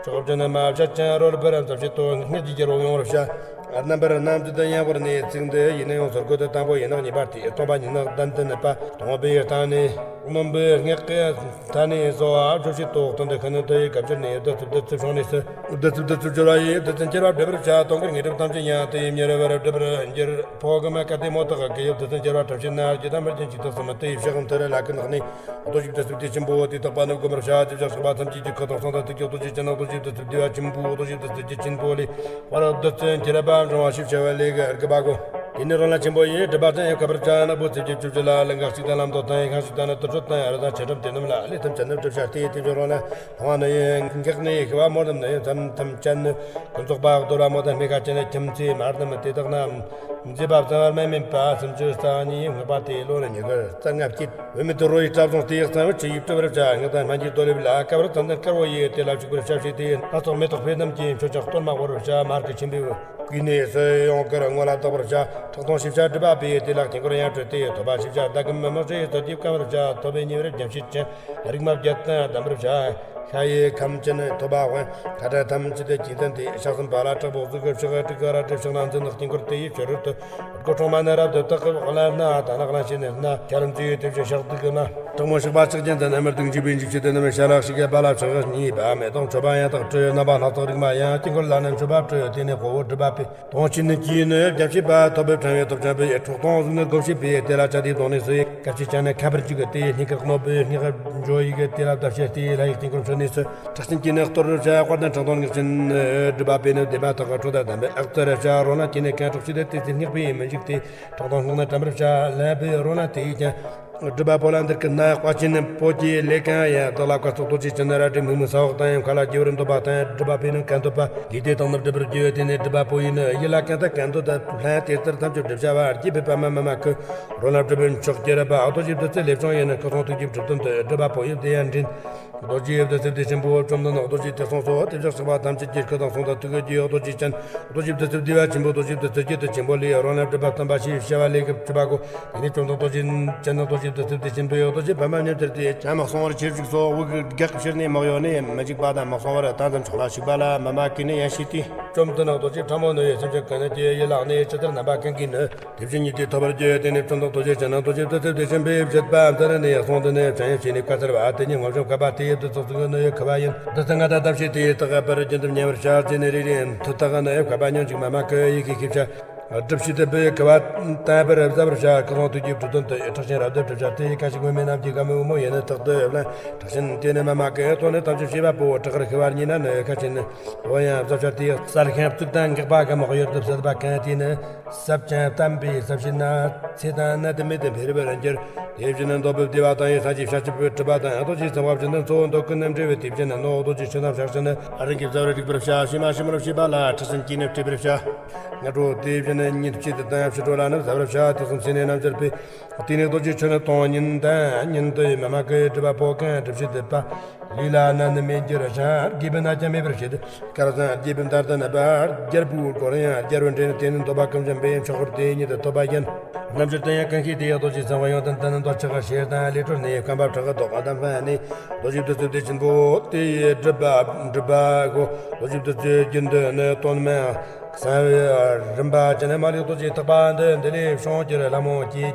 ཕྱོགས་བཅུ་ནི་མ་བྱ་ཅན་རོལ་པར་མཛའ་བྱེད་དོ། སྔགས་ཀྱི་རྒྱལ་པོ་ཡོང་བར་བྱ། རྣམ་པར་སྣང་མཛད་དུ་ཡང་བར་ནི་ཚིག་འདི་ཡིས་ནི་ཡོངས་སུ་བསྐོར་ཏེ། དང་པོ་ཡི་ནག་གཉིས་པ་སྟེ། སྟོང་པ་ཉིད་ནི་གདན་དུ་ནི་པ། སྟོང་པའི་སྟེང་ནས་རྣོན་པོའི་སྔགས་ཀྱི་མཐའ་ནས་གསོལ་བ་བརྗོད་བྱེད་དོ། སྟོན་ཏེ་ཁ་ནི་དུ་ཡི་སྐབས་ཕྱེད་ནས་བདུད་རྩི་བདུད་རྩི་བྱུང་ནས་སུ། བདུད་རྩི་བདུད་རྩི་སྦྱོར་བ་ཡིས་བདུད་རྩི་འཁྱིལ་བ་བསྒྲུབ་པར་བྱ། སྟོང་གི་དངོས་གྲུབ་ཐམས་ཅད་ཡང་དུ་ཡི་མྱུར་བར་བསྒྲུབ་པར་འགྱུར། ཕོ་གི་མ་ཀ་ཏི་མོ་དག་གི་ཡི་བདུད་རྩི་འཁྱིལ་བ་ཐམས་ཅད་ནི་རྒྱུ་དང་མི་རྒྱུ་འཇིག་ཏུ་སོང་མི་དུ་ཡི་ཕྱག་མཐིལ་ལ་ཀུན་ནག་ནས། རྡོ་རྗེ་བདུད་རྩི་བདེ་ཆེན་པོ་དེ་དག་པ་ནི་བསྒོམ་པར་བྱ། དེ་ཕྱག་གཤེགས་པ་ཐམས་ཅད་ཀྱི་ཁུ་དང་གསུང་དང་ཐུགས་ཀྱི་རྡོ་རྗེ་ཅན་ནི་རྡོ་རྗེ་བདུད་རྩི་བདེ་བ་ཆེན་པོ་རྡོ་རྗེ་བདུད་རྩི་རྒྱུད་ཆེན་པོ་ལས། བར་བདུད་རྩི་འཁྱིལ་པ་འབྱུང་བ་ཞེས་བྱ་བ་ལས་ཀྱི་དགུ་པ་གོ། དེ་ནས་རོ་ལངས་ཆེན་པོ་ཡིས་སྒྲུབ་པ་དང་ཡང་བསྐོར་བར་བྱ། ནག་པོ་རྩིབས་ཀྱི་བཅུ་བཅུ་ལ་ལིང་ག་གཅིག་དང་ལམ་མདོ་དང་ཡང་ཤིང་གཅིག་དང་ནི་དུར་ཁྲོད་དང་ཡང་རི་དང་ཆུ་འགྲམ་དེ་རྣམས་ལ་ལས་ཐམས་ཅད་ནི་བསྒྲུབ་བྱ་སྟེ། དེ་བཞིན་རོ་ལངས་ལྷ་མོ་ནི་ཡི་འགགས་ནས་ཤི་བ་མོ་རྣམས་ནི་ཡི་མཚམས་ཐམས་ཅད་ནི། ཀུན་རྫོགས་པ་གདོལ་བ་མོ་དང་སྨེ་ཁ་ཅན་ནི་ཁྱིམ་མཚེས་མ་རྣམས་དེ་དག་ན། མཛེས་པ་བཟང་བར་མི་སྨིན་པ་སུམ་ཅུ་རྩ་གཉིས། སྔགས་པ་དེའི་ལོ་ནི་ཉི་ཤུ་རྩ་ལྔ་བསྐྱེད། བུད་མེད་དུ་རོ་ཡི་སྐྲ་བཟུང་སྟེ་གཙང་བོ་ཆུ་ཡིས་བཀྲུ་བར་བྱ། སྔགས་དང་སྨན་གྱི་རྡོ་ལེབ་ལ་བསྐ་བར་ཙམ་དང་དཀར་བོ་ཡིས་དེ་ལ་བྱུག་པར་བྱ་ཞེས་ཏེ། སྣ་ཚོགས་མེ་ཏོག་ཕུད་རྣམས་ཀྱིས་མཆོད་ཅིང་གཏོར་མ་བོར་བར་བྱ། མར་གྱི་ཆུན་པོས་བསྐུས་ནས་སུ་ཡོང་དཀར་སྔོ་ལ་བཏགས་པར་བྱ། ཁྲག་འཐུང་ཞེས་བྱ་སྒྲུབ་པ་པོས་དེ་ལ་དཀྱིལ་འཁོར་ཡང་བཀྲུས་ཏེ། ཐོད་པ་ཞེས་བྱ་ཟླ་གམ་མི་མོ་ཞེས་སུ་དེ་བཀང་བར་བྱ། ཐོད་པའི་ཉེ་བར་རྒྱ་མཆེད་ཅན། རིག་མ་བརྒྱད་དང་ལྡན་པར་བྱ། ཤ་ཡི་ཁམས་ཅན་ཐོད་པ་དབེན། ཁ་ཕྲལ་ཐམས་ཅད་དེ་གྱིས་མཚན་ཏེ། ཕྱག་གསུམ་པ་ལ་དྲག་པོ་གཟུགས་ཀྱི་ཕྱག་དྲུག་ག་ར་དྲི་ཕྱག་ན་འཛིན་དཀྱིལ་འཁོར་དེ་ཡི་ཕྱི་རོལ་དུ། སྒོ་འཕྲོག་མ་ནི་རབ་ཏུ་དག་གླ་སྣ་ད་ནག་གླ་ཞེས་ནི་སྣ་ཁྱ་རུ་མཛེས་ཡོད་དེ་བཞིན་ཕྱག་དྲུག་གི་མ། དྲག་མོ་ཞགས་པ་ཕྱག་རྒྱན་དང་རྣམ་པར་གདུགས་འཇིགས་པའི་འཇིགས་བྱེད་དུ་ནི་མི་ཤ་ལག་ཞིག་གི་པ་ལ་ཕྱག་གཉིས་པ་མེ་ཏོག་མཆོད་པ་ཡང་དག་སྤྲོས། རྣམ་པ་སྣ་ཚོགས་རིག་མ་ཡང་དཀྱིལ་འཁོར་ལ་ནི་མཆོད་པ་སྤྲོས། དེ་ནས་དཔའ་བོ་སྒྲུབ་པ་པོས། དོང་ཆེན་ནི་གྱིས་ནི་རྒྱ་ཆེ་བ་ཐོད་པའི་ཕྲེང་བའི་ཐོབ་ཅན་པའི་ཁྲག་འཐུང་གཟུགས་ནི་བསྒོམ་བྱས་པས་དེ་ལ་བྱ་དེའི་གདོང་ནས་སུ་ཡི་སྐབས་ཕྱེད་ཅན་ནི་ཁ་འབར་འཇུག་གི་དེ་ཡི་སྙིང་གར་རྣོན་པོའི་སྔགས་འགྲོ་ཡི་གི་དེ་ལ་བརྡབ་བྱས་ཏེ་ལྷ་ཡི་དཀྱིལ་འཁོར་མཆོད་ནས་སུ། ཁྲག་ཆེན་གྱིས་ནི་གཏོར་བར་བྱ། དཔལ་ལྡན་ཁྲག་འཐུང་སྔགས་ཆེན་ནི་སྒྲུབ་པ་པོས་ནི་བདེན་པ་དག་གི་ཁྲོ་དང་ལྡན་པའི་ཨག་ཏུ་ར་བྱ། རོ་ལངས་ཀྱིས་ནི་གན་གྲོགས་བྱས་ཏེ་དེ་ཚེ་སྙེག་པའི་མི་འཇིགས་ཏེ། ཁྲག་འཐུང་སྔགས་ནི་དྲན་པར་བྱ། ལན་པའི་རོ་ལངས་དེ་ཡིས་ཀྱང་། སྒྲུབ་པ་པོ་ལ་འདིར་ཀི་ན་དཔའ་ཆེན་པོ་གྱིས་ལས་གང་ཡང་བདག་ལ་བཀའ་སྩལ་རྡོ་རྗེ་ཅན་ནི་རལ་གྲི་མིག་མིག་ས་འོག་དང་ཡང་མཁའ་ལ་རྒྱུ་བར་འདོད་པ་དང་སྒྲུབ་པ་པོས་ནི་གན་འདོད་པ་ལུས་བདེ་དང་ནི་སྒྲུབ་པར་བགྱི། དེ་ནས་སྒྲུབ་པ་པོ་ཡིས་ནི་ཡིད་ལ་གང་དང་གང་འདོད་དང་ལྷན་དེ་ལྟར་ཐམས་ཅད་བསྒྲུབ་བྱ་བ་རྒྱས་པའི་པདྨ་མ་མ་ཀི་རོ་ལངས་སྒྲུབ་པའི་མཆོག་གྱུར་པ་རྡོ་རྗེ་བདུད་རྩི་ལས་བྱུང་ཡིན་ནི་ཁུ་ཚང་ཐུགས་ཀྱི་སྒྲུབ་དོན་དུ་སྒྲུབ་པ་པོ་ཡིས་དེ་ཡང་འདྲེན། རྡོ་རྗེ་བདུད་རྩི་བདེ་ཆེན་པོ་བཅོམ་ལྡན་རྡོ་རྗེ་དེ་གསུངས་སོ། དེ་ཕྱག་གཤེགས་པ་ཐམས་ཅད་ཀྱི་སྐུ་དང་གསུང་དང་ཐུགས་ཀྱི་རྡོ་རྗེ་ཅན། རྡོ་རྗེ་བདུད་རྩི་བདེ་བ་ཆེན་པོ་རྡོ་རྗེ་བདུད་རྩི་རྒྱུད་དུ་ཆེན་པོ་ལས་རོ་ལངས་སྒྲུབ་པ་བསྟན་པ་ཞེས་བྱ་བ་ལས་ཀྱི་བཅུ་པ་གོ། དེ་ནས་བཅོམ་ལྡན་རྡོ་རྗེ་ཅན་ནི་རྡོ་རྗེ་བདུད་རྩི་བདེ་ཆེན་པོའི་རྡོ་རྗེ་པདྨ་ཉམས་ཆེར་ཏེ། ཅང་མི་གསང་བར་ཆེར་བཞུགས་སོ། དབུ་གི་སྒེག་ཕྱིར་ནས་མི་གཡོ་ནས་མི་འཇིགས་པ་དང་མི་གསང་བར་ད་ཙམ་ཕྱོགས་ལ་ཞུགས་པ་ལ་མ་མ་ཀི་ནི་ཡང་ཤེས་ཏེ། བཅོམ་ལྡན་རྡོ་རྗེ་ཕྲ་མོ་ནི་ཡི་སེམས་ཅན་ཀུན་གྱི་ཡིད་ལ་ནི་ཇི་ལྟར་རྣམ་པ་ཀུན་གྱིས་ནི། དེ་བཞིན་ཉིད་དེ་ཐོབ་པར་འགྱུར། དེ་ནས་བཅོམ་ལྡན་རྡོ་རྗེ་ཅན་ནི་རྡོ་རྗེ་བདུད་རྩི་བདེ་ཆེན་པོས་བཞེད་པ་འདི་ནི་ཡང་གསུངས་ཏེ་ནི་བྱང་ཡང་ཤེས་ནས་བཀའ་སྩལ་པ། དེ་ཉིད་ངོ་བྱང་བཀའ་པ་དེ་ཡི་བདུད་ཚོགས་ཚུགས་ནི་ཡི་ཁུ་བ་ཡིན། བདུད་རྩི་ལྔ་དང་བརྡབ་བྱས་དེ་ཡི་དག་པར་རྒྱུན་དུ་མཉམ་པར་བྱ། དེ་ནི་རེ་རེ་མཐུ་དག་ནི་ཡི་བཀའ་པ་ཉོན་ཅིག་མ་མ་ཀི་ཡི་གེ་ཤེས་བྱ། སྒྲུབ་བྱེད་དུ་བུ་ཡི་ཁུ་བ་བསྟན་པར་བཟའ་བར་བྱ། སྐུ་གསུང་ཐུགས་ཀྱི་གྲུབ་དོན་དུ། ཁྲག་ཆེན་རབ་ཏུ་གྲུབ་བྱ་སྟེ། ཁ་ཞིག་སྔོན་མེད་རྣམས་ཀྱི་དགའ་མོས་བུ་མོ་ཡིན་ནི་རྟག་ཏུ་བླན། ཁྲག་ཆེན་དེ་ནི་མ་མ་ཀི་དོན་ནི་ཐམས་ཅད་བྱེད་པ་པོ། བྲག་རི་ཁུ་བ་ཉིད་ན་ནི། ཁ་ཆེན་ནི་བུ་ཡང་བཟའ་བྱ་སྟེ། གསལ་ཤིང་གཙུག་དང་འགག་པ་གམ། གཡུལ་དུ་བསད་པ་གང་དེ་ནི། ཟབ་ཅིང་བརྟན་པའི་ཟབ་ཞི་ན། ཚེ་དང་ནད་དུ་མེད་དུ་འཕེལ་བར་འགྱུར། དེ་བཞིན་ནི་འདོད་པའི་བདེ་བ་དང་། ཡི་སངས་རྒྱས་བྱ་སྤྱོད་པའི་གྲུབ་པ་དང་། རྡོ་རྗེ་ཚངས་པ་བཞིན་དུ། འཚོ་བ་འདོད་ཀུན་ནས་འབྲེལ་བའི་དེ་བཞིན་ནི། རྡོ་རྗེ་ཆུ་དང་ཕྱག་བཞིན་ནི། རིན་གྱིས་བཟའ་བར་རིག་པར་བྱ། ཕྱི་མ་ཕྱི་མར་བྱེད་པ་ལ། ཁྲི་སྲོན་གྱིས་ནི་བྲིས་པར་བྱ། སྔ་དྲོ་དེ་བཞིན་ནི་ཉིན་བྱེད་དུ་དང་། ཕྱི་དྲོ་ལ་ནི་བཟའ་བར་བྱ། དུས་གསུམ་ཚེ་ནི་རྣམ་གཅར་པའི། དེ་ནི་རྡོ་རྗེ་ཆུ་ནི་དོན་ཉིད་དང་། ཉིད་དུ་མ་མ་ཀི་གྲུབ་པ་པོ་གང་། སྒྲུབ་བྱེད་དུ་བ་ལུས་ལ་ནད་ནི་མེད་འགྱུར་ཞིང་། རྒས་པའི་ནད་ཀྱང་མེད་པར་བྱེད། སྐལ་བཟང་རྒྱས་པའི་མཐར་ཐུག་ནི་བར། རྒྱལ་པོའི་སྐོར་ཡང་རྒྱལ་བུ་འདྲེན་ནི། དེ་ནི་འདོད་པ་ཀུན་འཇོམས་པའི། མཆོག་གི་དེ་ཉིད་དུ་ཐོབ་པ་ཡིན། རྣམ་འགྱུར་དུ་ཡང་ཀུན་ཤེས་དེ་ཡང་རྡོ་རྗེ་ཚངས་པ་ཡོན་ཏན་དུ་ནི། འདོད་ཆགས་ཤེས་དང་ལས་གྲོལ་ནས། བརྐམ་པ་བྲག་གི་རྡོ་ཁ་དམ་ཕན་ནས། རྡོ་རྗེ་བདུད་རྩི་བདེ་ཆེན་པོ་དེ་ཡི་སྒྲུབ་པ་སྒྲུབ་པ་གོ། རྡོ་རྗེ་བདུད་རྩིའི་རྒྱུན་དུ་ནི་དོན་མན་གསང་བའི་རིམ་པ་ཅན། མ་ལུས་རྡོ་རྗེ་ཐེག་པ་འདི། འདི་ལས་བྱུང་གྱུར་ལྷ་མོ་སྐྱེས།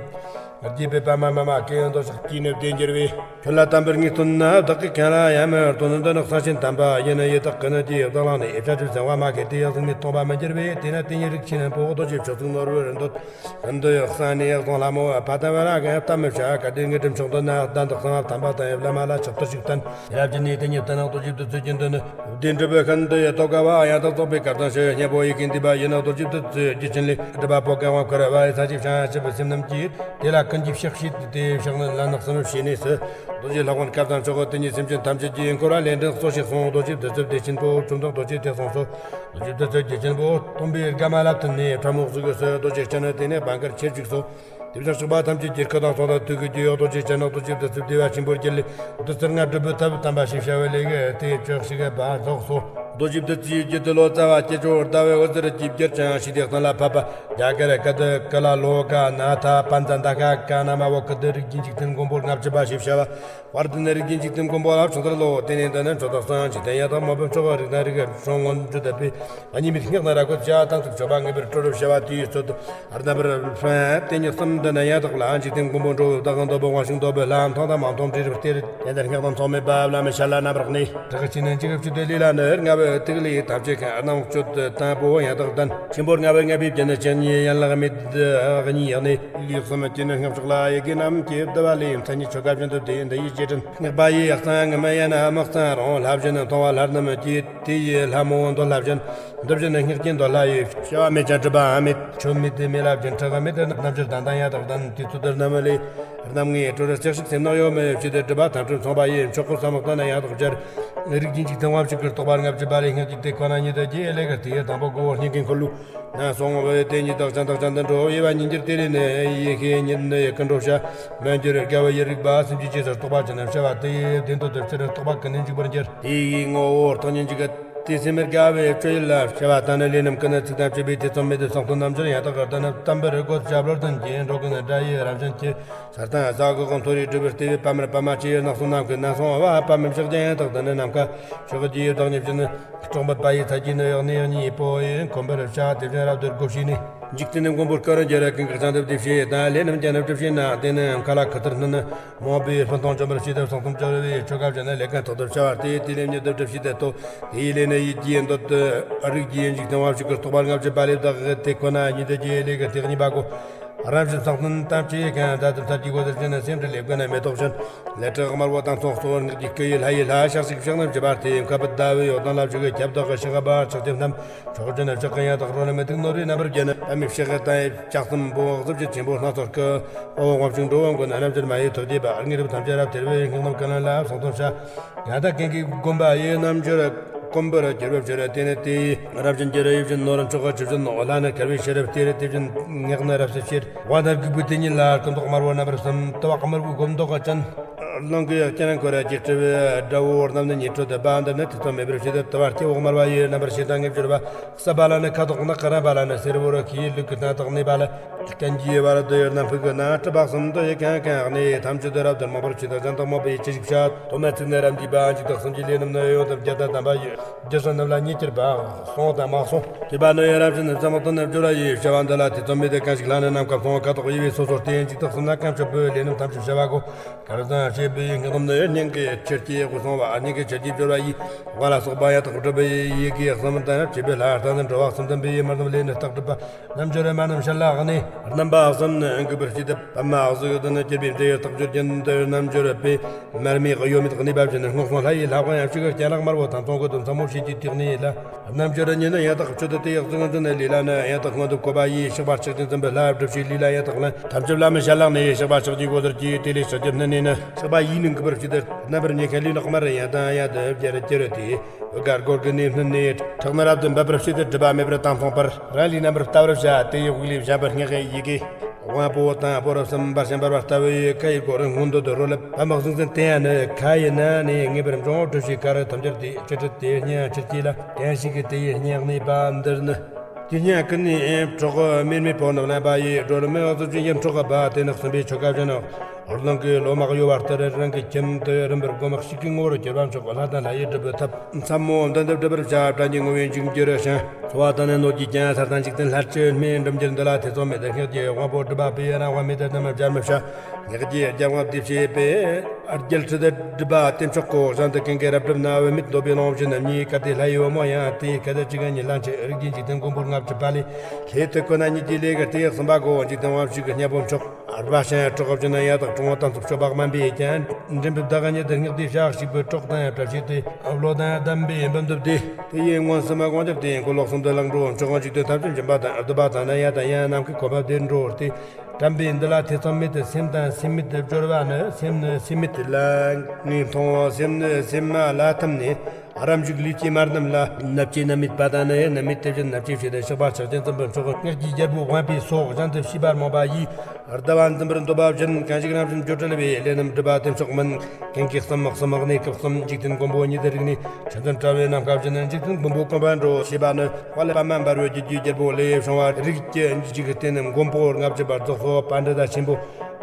རྒྱས་པའི་པདྨ་མ་མ་ཀི་འདོད་ཆགས་ཀྱིས་ནི་བདེ་འགྱུར་བའི། ཁྱོད་ལ་དམ་པར་ངེས་བསྟོད་ན། བདག་གིས་གང་ལ་ཡང་མི་སྟོན། འདི་ནི་གསང་ཆེན་དམ་པ་ཡིན། ཡི་དྭགས་ཀུན་གྱིས་བདག་བླངས་ནས། བྱ་སྤྱོད་བྱ་བ་མ་ཁེལ་ཏེ། ཡང་གཟུགས་མེད་སྟོང་པ་མི་འགྱུར་བས། དེས་ན་དེ་ཉིད་རིགས་ཆེན་པོ། རྡོ་རྗེ་མཆོག་གཟུགས་ནོར་བུར་འདོད། འདི་ཡི་གསང་ནས་གསུང་ལྷ་མོ་བ། ཕ་དམ་པ་ལ་གང་གཏམ་མི་བྱ། གལ་ཏེ་ངེས་གྲུབ་མཆོག་འདོད་ན། གདན་དུ་གསང་བ་དམ་པ་དང་། བླ་མ་ལ་ཕྱག་ཏུ་ཞུགས་བསྟན། རབ་ཀྱི་གནས་དེ་ཉིད་བསྟན་ན། རྡོ་རྗེ་བདུད་རྩིའི་རྒྱུན་དུ་ནི། བདེ་འགྲུབ་པའི་ཤིན་ཏུ་ཡི་ཐོབ་དཀའ་བ། ཡང་དག་རྫོགས་པའི་སྐལ་དང་ཕྱོགས། སྙིང་པོ་ཡི་གེ་འདུས་པ་ཡིན་ན། རྡོ་རྗེ་བདུད་རྩིའི་རྒྱུད་ཆེན་ལས། སྒྲུབ་པ་པོ་གང་བ་འཁོར་བ་ཡི། ས་གཞི་བྱང་ཆུབ་པའི་སེམས་རྣམས་ཀྱིས། དེ་ལ་ཀུན་གྱིས་ཕྱག་བྱས་ཏེ། ཕྱག་ནི་ལ་ནག་སུན་བྱས་ནས་སུ། རྡོ་རྗེ་ལྷ་དབང་སྐལ་དང་མཆོག་གི་དེ་ཉིད་སེམས་ཅན་ཐམས་ཅད་ཀྱི། འཁོར་བ་ལས་འདྲེན་གསོ་བྱེད་གསུང་། རྡོ་རྗེ་བདུད་རྩི་བདེ་ཆེན་པོ། བཅོམ་ལྡན་རྡོ་རྗེ་དེ་གསུངས་སོ། རྡོ་རྗེ་བདུད་རྩིའི་རྒྱུད་ཆེན་པོ། སྟོན་པའི་དགའ་མ་ལ་ཐུག་ནས། ཁྲ་མོ་གཟུགས་སུ། རྡོ་རྗེ་སྤྱན་ནི་དེ་ནས་བང་དཀར་ཆེར་བཞུགས་སོ། དེ་བཞིན་གཤེགས་པ་ཐམས་ཅད་ཀྱི། སྐུ་དང་གསུང་དང་ཐུགས་ཀྱི་རྒྱུ་ཡི། རྡོ་རྗེ་སྤྱན་ནི་རྡོ་རྗེ་བདུད་རྩི་བདེ་བ་ཆེན་པོའི་རྒྱུད་ལས། བདུད་རྩི་ལྔ་སྒྲུབ་པའི་ཐབས་དམ་པ་ཞེས་བྱ་བའི་ལས་ཀྱི་སྟེགས་བཅུ་ཞིག་པ་རྫོགས་སོ། རྡོ་རྗེ་བདུད་རྩིའི་རྒྱུད་དུ་ལོ་ཙཱ་བ་སྐྱེས་སྦྱོར་ཟླ་བའི་འོད་ཟེར་གྱིས་བསྒྱུར་ཅིང་། ཞི་བདེ་གཏན་ལ་ཕབ་པ། རྒྱ་གར་ཀ་དི་ཀ་ལ་ལོ་ཀ་ན་ཐ་པཉྩ་ད་ཀ་ཀ་ན་མ་བོ་ཀི་དི། རིགས་ཀྱི་འཇིག་རྟེན་མགོན་པོ་ལྔ་བཅུ་པ་ཞེས་བྱ་བ། བར་དུ་ནི་རིགས་ཀྱི་འཇིག་རྟེན་མགོན་པོ་ལ་ཕྱག་འཚལ་ལོ། དེ་ནས་འདི་ནི་མཆོག་ཏུ་གསུངས། འཇིག་རྟེན་ཡང་དག་མོས་པའི་མཆོག། རིགས་དང་རིགས་ཀྱི་གཞུང་མངོན་བརྗོད་པའི། ཉེས་དམིགས་བསྙགས་ནས་རབ་བཀོད་བྱ། གཏན་ཚིགས་ཆོད་པ་ངེས་པར་སྒྲུབ་བྱ་བ་དེའི་ཚུལ་དུ། རྣམ་པར་ཕན་དེ་ཉིད་གསུམ་འདི་ནི་ཡང་དག་ལ། འཇིག་རྟེན་མགོན་པོ་འགྲོ་བའི་བདག་འདོད་པའི་དབང་ཕྱུག་འདོད་པའི་ལམ་མཐོང་དང་མ་མཐོང་འབྲས་རབ་སྟེར། ཡང་དག་བསྙགས་དང་མཚུངས་མེད་པ་བླ་མའི་ཞལ་ལ་རྣམ་པར་གནས། བྲག་ཆེན་ནས་འཇིགས་སྐྱོབ་ཀྱི་ལས་ལ་ནི། ལྔ་བོའི་ཐིག་ལེ་ཐམས་ཅད་ཀྱང་། རྣམ་དཔྱོད་དང་པོ་ཡང་དག་ལྡན། ཆེན་པོ་ལྔ་བོའི་ལྔ་པའི་རྒྱན་ནི་ཇི་སྙེད་ཡན་ལག་མེད་གཉིས་ཡག་ནས། ལུས་གསུམ་སྐྱེ་ནི་སྔགས་མཆོག་ལ་ཡི་གེ་རྣམས་ཀྱིས་བསྡུ་བ་ལས། མཚན་ཉིད་ཆོ་ག་བཞིན་དུ་བསྡུས་འདི་ཡི་རྗེས་དྲན། སྔགས་པ་ཡི་ཡག་ཚང་ངམ་ཡན་དམག་ཚང་རུང་། ལྷ་བཞིན་མཐོང་བ་ལྷ་རྣམས་ཀྱིས། དེ་ཡི་ལྷ་མོ་འདོད་ལྷ་བཞིན། འདི་བཞིན་སྔགས་ཀྱི་འདོད་ལྷ་ཡི། བྱ་བ་མེད་ཀྱང་སྒྲུབ་པའམ་མེད། ཆོ་མེད་དེ་མེད་ལ་བྱིན་ཕྲག་མེད། རྣམ་འགྱུར་ལྡན་དང་ཡང་དག་ལྡན། དུས་ཚོད་དུ་རྣམ་ལས་རྣམ་ལྔའི་སྤྲོ་རུ་ལྕགས་ཤིག་སེམས་ནག་ཡོད་མེད་བྱས་ཏེ། སྒྲུབ་པ་ཐམས་ཅད་མཚུངས་པ་ཡི། མཆོག་གི་ས་མོ་ལྟ་ན་ཡང་དག་སྦྱར། རིགས་ཀྱི་འཇིག་རྟེན་དབང་ཕྱུག་གི་རྟོགས་པ་ལྔ་བཅུ་པ་ལས། སྔགས་ཀྱི་དེ་ཁོ་ན་ཉིད་དུ་རྒྱས་ལས་ཀྱི་དེའི་དང་པོ་གོ་བོ་སྙིང་གི་འཁོར་ལོའི་ནང་གསུངས་པའི་དེ་ཉིད་དག་ཅན་དག་ཅན་དུ་འགྲོ། དབྱེ་བ་ཉིས་འགྱུར་དེ་ལས་ནི། ཡེ་ཤེས་ཉིད་ནི་ཀུན་འགྲོ་བྱ། མི་འགྱུར་དགའ་བའི་ཡུལ་རིག་པ། སེམས་ཀྱི་རྗེས་སུ་རྟོག་པ་ཅན་བྱ་བ་དེ་ཡི་བདེན་དོན་དུ་སྤྱིར་རྟོག་པ་ཀུན་ནས་འཇུག་པར་འགྱུར། དེ་ཡི་ངོ་བོ་རྟོགས་ཉིད་འཇུག་གི། དེ་སེམས་དགའ་བའི་སྤྱོད་ཡུལ་ལ་བྱ་བ་དང་ནི། ལས་རྣམས་ཀུན་ནི་ཚིག་དང་བཅས་པའི། ཐེ་ཚོམ་མེད་དེ་གསང་སྟོང་རྣམ་འགྱུར་ཡང་དག་གི། བདག་ནི་བསྟན་པར་དགོད་བྱ་བློ་ལྡན་གྱི། འགྲོ་ཀུན་དགྲ་ཡི་རབ་བྱིན་གྱིས། ས་དང་ས་འོག་གང་མཐོ་རིས་སྒྲུབ་པའི་ལྟེ་བའི་པདྨར། པདྨ་ཆེ་ཡི་ནགས་སུ་ནམ་མཁའི་ནང་སོང་བ། པདྨའི་ཕྱག་རྒྱ་ཡང་དག་ལྡན་ནི། ནམ་མཁའ་ཕྱོགས་ཀྱི་བདག་ཉིད་བཞིན། སྲོག་འབུད་པ་ཡི་ཚད་ཀྱིས་ནི། ཡང་ནས་ཡང་ཉིད་པོ་ཡི་འཁོན་པར་བྱ། དེ་བཞིན་རབ་ཏུ་སྒོ་ཕྱེ་ནས། འཇིག་རྟེན་ནི་མགོན་པོ་སྐུ་རུ་འགྱུར། ཀུན་དགའ་ཚང་དུ་བདེ་བྱེད་དང་། ལས་རྣམས་ཀྱང་ནི་སྒྲུབ་བྱེད་ན། དེ་ནི་མཁའ་ལ་ཁུ་ཐུར་སྣུན། མོས་པའི་སྤུན་ཐོང་འཇོམས་པར་བྱེད་དེ། གསང་གསུམ་སྦྱོར་བའི་ཆོ་ག་བྱས་ན། ལས་ཀུན་ཐོག་ཏུ་བྱ་བ་སྟེ། དེ་ལས་ཉིད་དུ་སྒྲུབ་བྱེད་དེ་ལྟོ། དེའི་ལས་ནི་ཡིད་ཀྱི་འདོད་དུ། རིགས་ཀྱི་འཇིག་རྟེན་དབང་ཕྱུག་གི་རྟོག་པ་ལྔ་བཅུ་པ་ལས་བདག་གི་དེ་ཁོ་ན་ཉིད་དུ་རྒྱས་ལས་ཀྱི་སྟེགས་གཉིས་པ་གོ། རང་བཞིན་གསང་སྟོང་དམ་ཆོས་གང་། ད་དུ་ཚར་གྱི་སྒོ་ཟེར་ཅན་ནི། སེམས་ཀྱི་ལས་ཀུན་ནི་མེ་ཏོག་བཞིན། ལས་དྲི་དམར་པོ་དང་མཚུངས་སོ། སྔགས་ཀྱི་སྐུ་ཡི་ལྷ་ཡི་ལྷ། ཕྱག་ཞིག་ཕྱག་ན་བཞི་པ་སྟེ། མཁའ་པུ་ཏ་བའི་འོད་དང་ལྷ་བཞུགས་ཀྱི་ཁྱབ་བདག་གི་ཕྱག་པ་ཕྱག་རྒྱ་རྣམས། ཕྱོགས་བཅུ་ནི་ཕྱག་གི་ཡང་དག་རོལ་མི་ཐུག་ནོར་བུའི་རྣམ་པར་བརྒྱན། པདྨའི་ཕྱག་གི་དང་ཡི་ལྕགས་སྲིན་པོ། གཟི་བརྗིད་ཆེན་པོ་སྣ་ཚོགས་སྐུ། དབང་དབང་ཕྱུག་འགྲོ་བ་མགོན་རྣམས་ཀྱི་མ་ཡི་ཐུགས་བསྐྱེད་པ། དངོས་གྲུབ་ཐམས་ཅད་རབ་སྟེར་བའི། སྔགས་རྣམས་ཀུན་ལ་གསང་སྟོང་བྱ། ཡང་དག་ཀུན་གྱི་མགོན་པོ་ཡི་རྣམ་འགྱུར་དཀོན་པོར་གྱུར་པའི་ཕྱིར། དེ་ནི་དེའི་རབ་བྱིན་གྱི་རི་ཡིབ་བཞིན་ནོར། མཆོག་གི་ཆུ་བཞིན་ནོར། ལྷ་ནི་ཁེར་བའི་ཕྱིར་སྟེར། དེ་བཞིན་སྔགས་ནི་རབ་སུ་ཤེར། དབང་དང་སྒེག་པོའི་དེ་ཉིད་ལ། སྐུ་མདོག་དམར་པོ་རྣམ་པར་གསུམ། དུ་བ་དམར་པོའི་སྒོམ་མདོག་གི་ཅན། རླུང་གི་སྤྱན་འཁོར་གྱིས་སྤྲུལ་པའི་དགྲ་བོ་རྣམས་ནི་ཉེར་འཕྲོ་དུ་བ། འདི་ནི་ཐེ་ཚོམ་མེད་པར་བྱེད་དེ། དུ་བ་སྐྱེ་བོ་དམར་བ་ཡི་རྣམ་པར་ཤེས་དང་ངེས་གྱུར་པ། སྲབ་པ་ལ་ནི་ཁ་དོག་ནག་རམ་པ་ལ་ནི་སེར་པོར་གྱིས། ལུས་ཀྱི་སྣ་དག་གནས་པ་ལ། སྐྱོན་གྱི་བར་དུ་ཡོད་རྣམས་ཕུག་གི་ནང་། གྲུབ་པ་གསུམ་དུ་ཡི་གང་གང་གནས། ཐམས་ཅད་དུ་རབ་ཏུ་རྨོངས་པར་བྱེད་དོ། གཞན་དག་སྨོས་པའི་ཅི་ཞིག་བྱ། ཐོག་མའི་ཚིག་ནི་རབ་འདུས་པ། འཇུག་ལྡོག་གསུམ་གྱི་ལས་རྣམས་ནི། ཡོན་ཏན་བརྒྱད་དང་ལྡན་པ་ཡི། རྒྱུ་སྲོལ་རྣམས་ལ་ཉེས་གྱུར་པ། གསུངས་དང་མ་གསུངས། བྱས་པ་ནི་ཡི་རབ་བྱིན་ནི། ཙམ་དུ་ནི་སྦྱོར་བ་ཡི། བྱ་བ་འདི་ལ་ཐེ་ཚོམ་མེད་དེ། གང་ཞིག་ལྷ་ནི་ནམ་མཁའ་མཐོང་། ཁ་དོག་དབྱེ་བས་སོ་སོར་བསྟན། འཇུག་ལྡོག་གསུམ་ན་གང་བྱོན་པའི། ལས་རྣམས་ཐམས་ཅད་བྱ་བ་གོ། གར་དང་བྱེད་ པའི་སྔགས་དམ་ནི་སྙིང་གི་ཆུ་སྐྱེས་སྐུ་གསུང་བ། སྙིང་གི་ཆུ་སྐྱེས་སྦྱོར་བ་ཡིས། དབང་ལ་སོགས་པ་ཡང་དག་སྒྲུབ་པའི་ཡི་གེ་གསུམ་དང་། བཅས་པའི་ལྷ་རྟ་ནི་འགྲོ་བ་གསུམ་འདུལ་བའི་དམར་ནུབ་ལས་ནི་རྟགས་གྲུབ་པ། རྣལ་འབྱོར་རྨ་རྣམས་ཞལ་ལ་གནས། རྣམ་པ་གསུམ་ནི་འགུགས་པར་བྱེད། པདྨ་གཟུགས་དང་གྱུར་པའི་མཛེས་རྟགས་བརྗོད་ཀྱིན་དུ། རྣལ་འབྱོར་པས་མར་མེ་གཡོ་མེད་གནས་པ་བཞིན། སྔགས་གསུང་ལྷ་ཡི་ལྷ་དབང་ཡང་ཞིག་གི་སྤྱན་རག་དམར་པོ་ཐང་སྟོང་ཁུ་དུ་མཚན་མོ་ཞེས་ཀྱི་དུས་གནས་ལ། རྣལ་འབྱོར་ཉིད་ནི་ཡང་དག་མཆོད་དེ་ཡག་ཙིང་འཛིན་ལས་ལ་ནི་ཡང་དག་སྔོན་དུ་བཀོད་པ་ཡིས། གཤེགས་པ་ཕྱག་ཆེན་བཙུན་པོའི་ལྷ་སྒྲུབ་བྱའི་ལུས་ལ་ཡང་དག་ལན། ཐམས་ཅད་བླ་མའི་ཞལ་ལག་ནས་གཤེགས་པ་ཕྱག་རྒྱའི་སྒོ་ཟུར་གྱིས། དེ་ལས་ཕྱག་རྒྱ་བསྣུན་ནས་ནི། གཤེགས་པ་ཡིས་ནི་འགུགས་པར་བྱེད་དེ། རྣམ་པར་ཉེ་མཁན་ལུས་ནག་དམར་ཡང་དང་ཡང་དུ་བསྒྱུར་གྱུར་ཏེ། འོད་དཀར་སྒོར་གྱི་ནས་བསྣུན་ནས། ཁྲག་ནི་རབ་ཏུ་འབབ་པར་བྱེད་དེ། སྒྲིབ་པ་མེད་པར་དྭངས་སོང་བར། རང་ལུས་རྣམ་པར་ལྟ་བར་བྱ། དེ་ཡི་དབུགས་ལས་བྱམས་པར་སྙེག་གི་ཡི་གེ། དབང་པོ་དང་སྤོ་རབ་གསུམ་པ་ཞིང་འབར་བ་ལྟ་བུའི་ཁ་ཡི་སྒོ་རུ་མངོན་འདོད་དུ་རོལ་ལ། པདྨ་གཟུགས་འཛིན་དེ་ཡང་ནི་ཁ་ཡི་ནང་ནས་ངེས་པར་འབྱུང་བ་གྲུབ་ཞིང་དཀར་རོ་ཐམས་ཅད་དེ་ཅི་སྲིད་དེ་སྙིང་ཆུ་སྐྱེས་ལ། དེ་ཡང་ཞིག་གི་དེ་ཡི་སྙིང་གནས་པ་འདིར་ནི། དེ་སྙིང་ཀུན་ནས་འཕྲོག་མེར་མེར་པོ་ནི་བརླན་པ་ཡི། སྒྲོལ་མའི་འོག་ཏུ་ཅི་ཡིན་འཕྲོག་པ། དེ་ནི་གསུམ་པའི་ཆོ་ག་བཞིན་ནོ། ཨོ་རླུང་གི་ལོ་མ་གཡོ་བ་ལྟར། རང་གི་ཁྱིམ་དུ་རིམ་པར་སྒོམ། གཤིས་ཀྱི་ངོ་བོར་གྱུར་པ་མཆོག་ལྷ་དང་ལྷ་ཡི་སྒྲུབ་པའི་ཐབས། མཚན་མོ་མདུན་དུ་སྒྲུབ་པར་བྱ། བྲན་གྱི་ངོ་བོས་འཇིགས་འགྱུར་ཞིང་། འཚོ་བ་དང་ནི་གནོད་བགྱིད་ཀྱང་། ས་དང་འཇིག་རྟེན་ལྷར་བཅས་སྨྲས། འགྲིམ་འགྱུར་འདི་ལ་ཐེ་ཚོམ་མེད། སྔགས་ཀྱི་དབང་པོ་སྒྲུབ་པ་པས། རང་དབང་མེད་དེ་རྣམ་སྦྱར་མི་བྱ། སྔགས་ཀྱི་རྒྱལ་དབང་དེ་བྱས་པས། རྒྱལ་སྲིད་སྒྲུབ་པ་དེ་མཆོག་གོ། གཞན་དུ་ཀུན་གྱིས་རབ་བསྒྲུབས་ན། བུད་མེད་འདོད་པའི་ལོངས་སྤྱོད་རྣམས་ཉིད། གལ་ཏེ་ལྷ་ཡི་བུ་མོ་ཡང་དེ། གལ་ཏེ་ཅི་གང་ཉིད་ལ་མཆི། རིགས་ཀྱི་འཇིག་རྟེན་མགོན་པོ་ལྔ་བཅུ་པ་ལས། ལྷའི་དུས་ཀུན་ན་ཉིད་ཀྱི་ལས་ཀྱི་སྟེགས་གསུམ་པ་གོ། འཇིག་རྟེན་དབང་ཕྱུག་གི་སྙིང་པོ་མཆོག་རུས་པ་ཤིང་དྲི་གོབ་ཅན་ཡང་དག་གྲོང་བ་དམ་ཚོགས་སྤྱོད་པ་དམན་པས་ཀྱང་། མགྲིན་པའི་བདག་ཉིད་དུ་སྔགས་དེ་བྱ། ཞིག་པའི་གྲོགས་དང་བྲལ་བྱེད་དེ། བློ་དང་ལྡན་པའི་འབུམ་འདུས་ཏེ། དེ་ཡི་མངོན་སུམ་དབང་སྒྱུར་ཏེ། འཁོར་ལོ་གསུམ་དུ་ལེགས་འགྲོ་མཆོག་འཇིག་རྟེན་ཐམས་ཅད་འཇོམས་པ་དང་། སྡུད་པ་དང་ནི་ཡང་དང་ཡང་ནམ་མཁའི་གོ་འཕང་བདེར་འགྲོ་སྟེ། དྲན་པས་འདི་ལ་ཐེ་ཚོམ་མེད་དེ། སེམས་དང་སེམས་མེད་དུ་སྦྱོར་བ་ནི། སེམས་ནི་སེམས་མེད་ལ་ངེས་མཐོང་། སེམས་ནི་སེམས་མ་ལ་ཐིམ་ནས། རབ་འཇུག་ལུས་ཀྱི་དམར་རྣམས་ལ། ནབ་ཀྱི་ནམ་མེད་པ་དང་ནི་ནམ་མེད་དེ་བཞིན་ནབ་ཀྱི་ཕྱེད་དུ། གཤེགས་པ་ཕྱག་ཆེན་བཙུན་པོ་མཆོག་སྔགས་ཀྱི་རྒྱལ་པོ་དབང་པོའི་སོགས། གཞན་དུ་ཤེས་པར་རྨོངས་པ་ཡིས། ལྟ་བ་འཛིན་པར་འདོད་པ་བཞིན། གང་ཞིག་རང་བཞིན་སྦྱོར་བྲལ་བའི། ལས་རྣམས་སྒྲུབ་པ་དེ་མཆོག་མིན། ཀུན་གྱི་གསུམ་དམག་གསུམ་གནས་སྐབས་གསུམ། འཇིག་རྟེན་མགོན་པོ་ཉིད་དུ་རིག་ནས། ཕྱག་འཚལ་དཔྲལ་བའི་ནམ་མཁའ་བཞིན། འཇིག་རྟེན་མགོན་པོ་གོམ་པ་འགྲོ་ཞེས་པ་ནི། དཔལ་པདྨ་འབར་བའི་རྒྱུད་ཀྱི་རྒྱལ་པོ་ལས་བྱུང་བ། རིགས་ཀྱི་འཇིག་རྟེན་མགོན་པོ་ལྔ་བཅུ་པ་རྫོགས་སོ། པཎྜི་ཏ་ཆེན་པོ་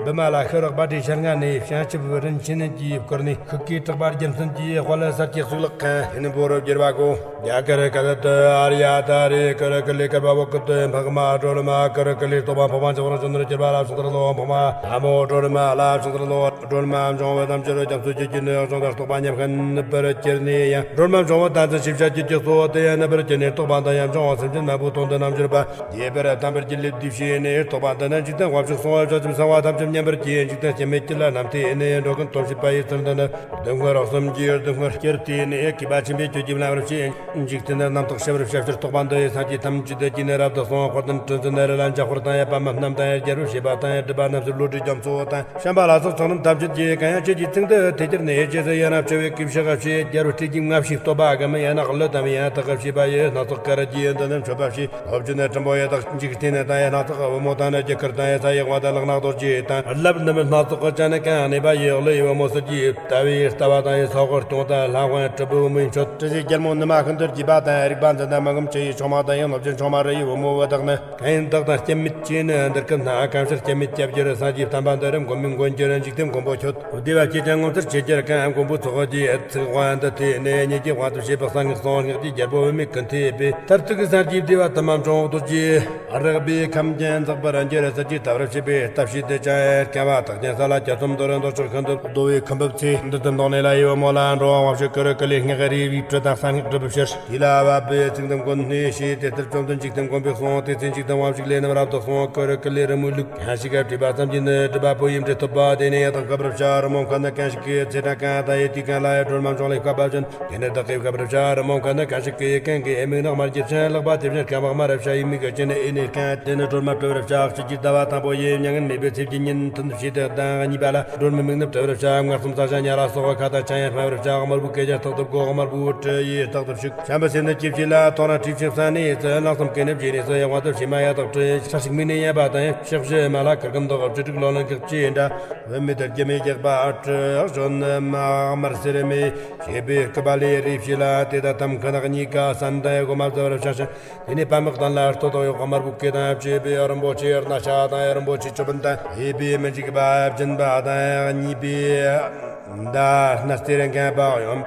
བི་མ་ལ་ཤེས་རབ་པཎྜི་ཏའི་ཞལ་སྔ་ནས། བྱང་ཆུབ་རིན་ཆེན་གྱིས་བསྐོར་ནས། ཤུགས་ཀྱིས་དྲེགས་པ་རྒྱལ་མཚན་གྱི། དཔལ་གསལ་གྱི་གཙུག་ལག་ཁང་། ཧེ་ནི་བོ་རུ་བསྒྱུར་བ་གོ། རྒྱ་གར་ཀ་ཏུ་ཨཱརྱ་ཏཱ་རེ་ཀུ་རུ་ཀུ་ལེ་ཀརྦ་བོ་ཀུ་ཏུ་འཕགས་མ་སྒྲོལ་མ་ཀུ་རུ་ཀུ་ལེ་རྟོགས་པ་འཕགས་མ་འཇམ་དཔལ་ཆེན་པོར་གྱུར་པ་ལ་ཕྱག་འཚལ་ལོ། འཕགས་མ་ལྷ་མོ་སྒྲོལ་མ་ལ་ཕྱག་འཚལ་ལོ། སྒྲོལ་མ་འབྱུང་བོ་རྣལ་འབྱོར་རྒྱ་མཚོ་ཆུ་སྐྱེས་ནི། གཞོང་དང་རྟོགས་པ་ཉམས་ཤིང་ནུབ་པར་གྱུར་ནས་ཡང་། སྒྲོལ་མ་འབྱུང་བོ་དང་ཚེ་ཤེས་བྱ་རྒྱུད་ཀྱི་གཙོ་བོ་དེ་ཡང་ནུབ་པར་གྱུར་ནས། རྟོགས་པ་དང་ཡང་འབྱུང་བ་སེམས་ཅན་མང་པོའི་དོན་དུ་རྣལ་འབྱོར་པ། རྒྱས་པར་དམ་པར་གྱི་ལུས་འདི་བྱས་ནས། རྟོགས་པ་འདི་ནི་འཇིག་རྟེན་དབང་ཕྱུག་གསང་བ་བྱང་ཆུབ་གསང་བ་ཐམས་ཅད་མཉམ་པར་བརྗོད། འཇིག་རྟེན་སྐྱེ་མེད་སྐྱེ་ལ་རྣམས་ཐོས་ནས། འགྲོ་ཀུན་སྟོབས་བྱེད་པ་ཡི་ཚུལ་འདི་ནི། སྡུག་བསྔལ་རོ་གསུམ་གྱི་སྡུག་བསྔལ་སྐྱེར་བལྟས་ནས། སྐྱེས་པ་ཆེན་པོའི་ཆོས་ཀྱི་རྣམ་རོལ་ཞེས། འཇིག་རྟེན་རྣམ་དག་ཤེས་པར་བྱ་ཕྱིར། རྟོགས་པ་འདི་ཡི་སངས་རྒྱས་ཐམས་ཅད་དུ། སྐྱེས་ནས་རབ་ཏུ་གསང་བ་འཁོར་དང་གྲུ་འཛིན་ནི། རི་ལ་འཇམ་དཔལ་དང་ཡང་། པདྨ་རྣམས་དང་ཡང་། རྒྱལ་པོའི་བྱེད་པ་དང་ཡང་། སྒྲུབ་པ་རྣམས་སུ་བློ་གྲོས་རྒྱ་མཚོ་དང་། བྱམས་པ་ལ་སོགས་ཚོགས་རྣམས་ཐམས་ཅད་ཀྱིས། གང་ཡང་ཆོས་ཀྱི་ཚིག་འདི་ཐོས་གྱུར་ནས། རྗེས་སུ་ཡང་ན་སྤྱོད་པའི་གུས་ཕྱག་ཕྱིར། རྒྱལ་པོའི་སྲས་ཀྱི་མངའ་བཞིན་བསྟོད་པ་གམ། ཡང་ན་གླུ་དམ་ཡང་དག་ཕྱིས་པ་ཡི། སྣ་ཚོགས་སྐར་གྱི་འདི་རྣམས་མཆོད་པ་ཕྱིར། སློབ་བརྒྱུད་ནི་སྲིན་པོ་ཡི་དྭགས་འཇིག་རྟེན་ནི་དང་ཡང་། སྣ་ཚོགས་བུ་མོ་དང་ནི་རྒྱུ་སྐར་དང་ཡང་། ས་ཡི་དབང་དང་ལུག་ནག་རྡོ་རྗེ་དང་། རླབས་རྣམས་སྣ་ཚོགས་ཀྱི་ཅན་ནི་གང་གནས་པ་ཡི། ཀླུ་ཡི་བུ་མོ་གསེར་གྱི་ཟླ་བའི་ལྟ་བ་དང་ཡང་། ས་འོག་སྐྱོང་དང་ལྷ་དབང་གྲུལ་བུམ་བུའི་མཆོད། དྲི་ཟའི་རྒྱལ་མོ་ནུ་མ་ཤིན་ཏུ་རྒྱས་པ་དང་། རིག་པ་འཛིན་དང་མི་མངོན་ཆུ་ཡི་མཆོག་མ་དང་ཡང་། སློབ་བརྒྱུད་མཆོག་མ་རི་ཡི་བུ་མོ་བུ་དག་ནི། གང་ཡིན་བདག་དང་སྐྱེ་མེད་ཅེས་ནི་འདིར་བཀོད་ན། གང་ཕྱིར་སྐྱེ་མེད་སྐྱེ་བརྒྱུད་སངས་རྒྱས་བསྟན་པ་འདི་རུ། མགོན་མེད་མགོན་གྱུར་འཇིག་རྟེན་མགོན་པོ་ཁྱོད། བདེ་བ་སྐྱེ་ཀྱང་ངོ་མཚར་ཆེ་གྱུར་གང་། མགོན་པོའི་ཚོགས་ཀྱི་ཚིག་དབང་དུ་ཐོས་ནས། ཉིད་ཀྱི་དབང་དུ་བྱས་པའི་གསང་སྔགས་སོགས། སྔགས་ཀྱི་རྒྱལ་པོ་བུད་མེད་ཀུན་ཐོས་པའི། མཐར་ཐུག་གི་སངས་རྒྱས་བདེ་བ་དུ་མ་འབྱུང་བ་རྡོ་རྗེ། རེག་པའི་ཁམས་ཀྱང་འཛག་པར་འགྱུར། ཟིལ་གྱིས་བརྡབ་པར་བྱེད་པའི་བརྡབ་བྱེད་དེ་ཅང་ཡང་བརྐྱང་བ་དག་ཀྱང་ས་ལ་བརྒྱ་འཚོམ་འདོར། མདོག་ཕྱོགས་ཤིན་ཏུ་བདོ་བའི་ཁུ་འབུབ་ཚེ་འདི་དུ་འདོང་ནས། ལྷ་ཡི་བུ་མོ་ལ་འགྲོ་བ་དབང་ཕྱུག་ཀུ་རུ་ཀུ་ལེ་སྔགས་རིག་པའི་དྲི་དང་གསང་སྔགས་སྒྲུབ་ཕྱིར། དེ་ལ་བབ་པའི་ཚིག་འདི་མགོ་ནས་བཤད། དེ་ལྟར་བཅོམ་ལྡན་འཇིག་རྟེན་མགོན་པོས་གསུངས། དེ་ཚེ་འཇིག་རྟེན་དབང་ཕྱུག་ལས་རྣམས་རབ་ཏུ་གསུངས། ཀུ་རུ་ཀུ་ལེ་རི་མོའི་ལུགས། གང་ཞིག་ག་བྲིས་པ་ཙམ་གྱིས་ནི་སྒྲུབ་པ་པོ་ཡི་འབྲས་ཐོབ་པ། དེ་ནས་ཡང་དག་བཀབ་པར་བྱ། རི་མོ་མཁན་ནི་གང་ཞིག་གི་ཚེ་དང་གང་དང་ཡི་དུས་གང་ལ་ཡང་སྒྲོལ་མ་འབྱུང་ལས་བཀབ་པ་བཞིན། དེ་ནས་བདག་གིས་བཀབ་པར་བྱ། རི་མོ་མཁན་ནི་གང་ཞིག་གི་གན་གྱི་མིག་ནག་དམར་གྱི་སྤྱན་ལག་པ་དེ་བཞིན་བརྐྱང་བ་དམར་རབ་བྱ་ཡི་མིག་གི་སྤྱན་ནི་ཨེ་ནས་བརྐྱང་། དེ་ནི་སྒྲོལ་མ་བྲི་བར་བྱ། སྤྱི་ལྟ་བ་དང་པོ་ཡི་མྱ་ངན་མེད་པའི་ཚེ་བརྒྱད་ཉིན་ཐུན་བྱེད་དུ་ལྡང་། གཉིས་པ་ལ་སྒྲོལ་མའི་མིག་ནི་བྲི་བར་བྱ། མངར་གསུམ་ས་ཞིང་ཉ་ལ་སོགས་ཁ་དང་ཅང་ཡང་སྨྲ་བར་བྱ། དམར་པོའི་སྐད་ཅོར་རྟག་ཏུ་བཀོད། དམར་པོའི་དྲི་ཡིས་རྟག་ཏུ་བྱུག། བྱམས་པ་སེམས་ནི་སྐྱེ་བྱེད་ལ། ཐོག་ན་དྲི་ཆུ་ས་ནས་ཚུ། ལྷག་བསམ་ཀུན་ནས་བྱས་ནས་སུ། ཡང་དབང་དུ་བྱས་མ་ཡང་དག་བྲི། ཕྱག་ཞིག་མིག་ནས་ཡན་པ་དང་། ཕྱག་བཞི་མ་ལ་གུར་གུམ་འདོགས། བཅུ་དྲུག་ལོ་ལོན་གེགས་བཅས་འདྲ། བུད་མེད་དུ་སྒྱུ་མའི་སྒེག་པ་ཨ་ཏྲི་གཞོན་ནུ་མ་དམར་སེར་མའི་བྱེད་པའི་སྐུད་པ་ལས་རེ་བྱས་ལ། དེ་དག་ཐམ་ཁ་ནག་གཉིས་ཀ་སན་དང་སྒོ་མ་བཟའ་བར་བྱ་ཞིང་། དེ་ནས་པདྨ་གདན་ལ་ལྟོ་དང་ཡོག་དམར་པོའི་སྐེ་དང་བཅས་པའི་རིན་པོ་ཆེའི་རྣ་ཆ་དང་རིན་པོ་ཆེའི་ཅོད་པན་དང་། གཡས་པས་མི་འཇིགས་པ་སྦྱིན་པ་དང་། གཉིས་པས་ མདའ་སྣ་རྩེ་རེ་འགན་པ་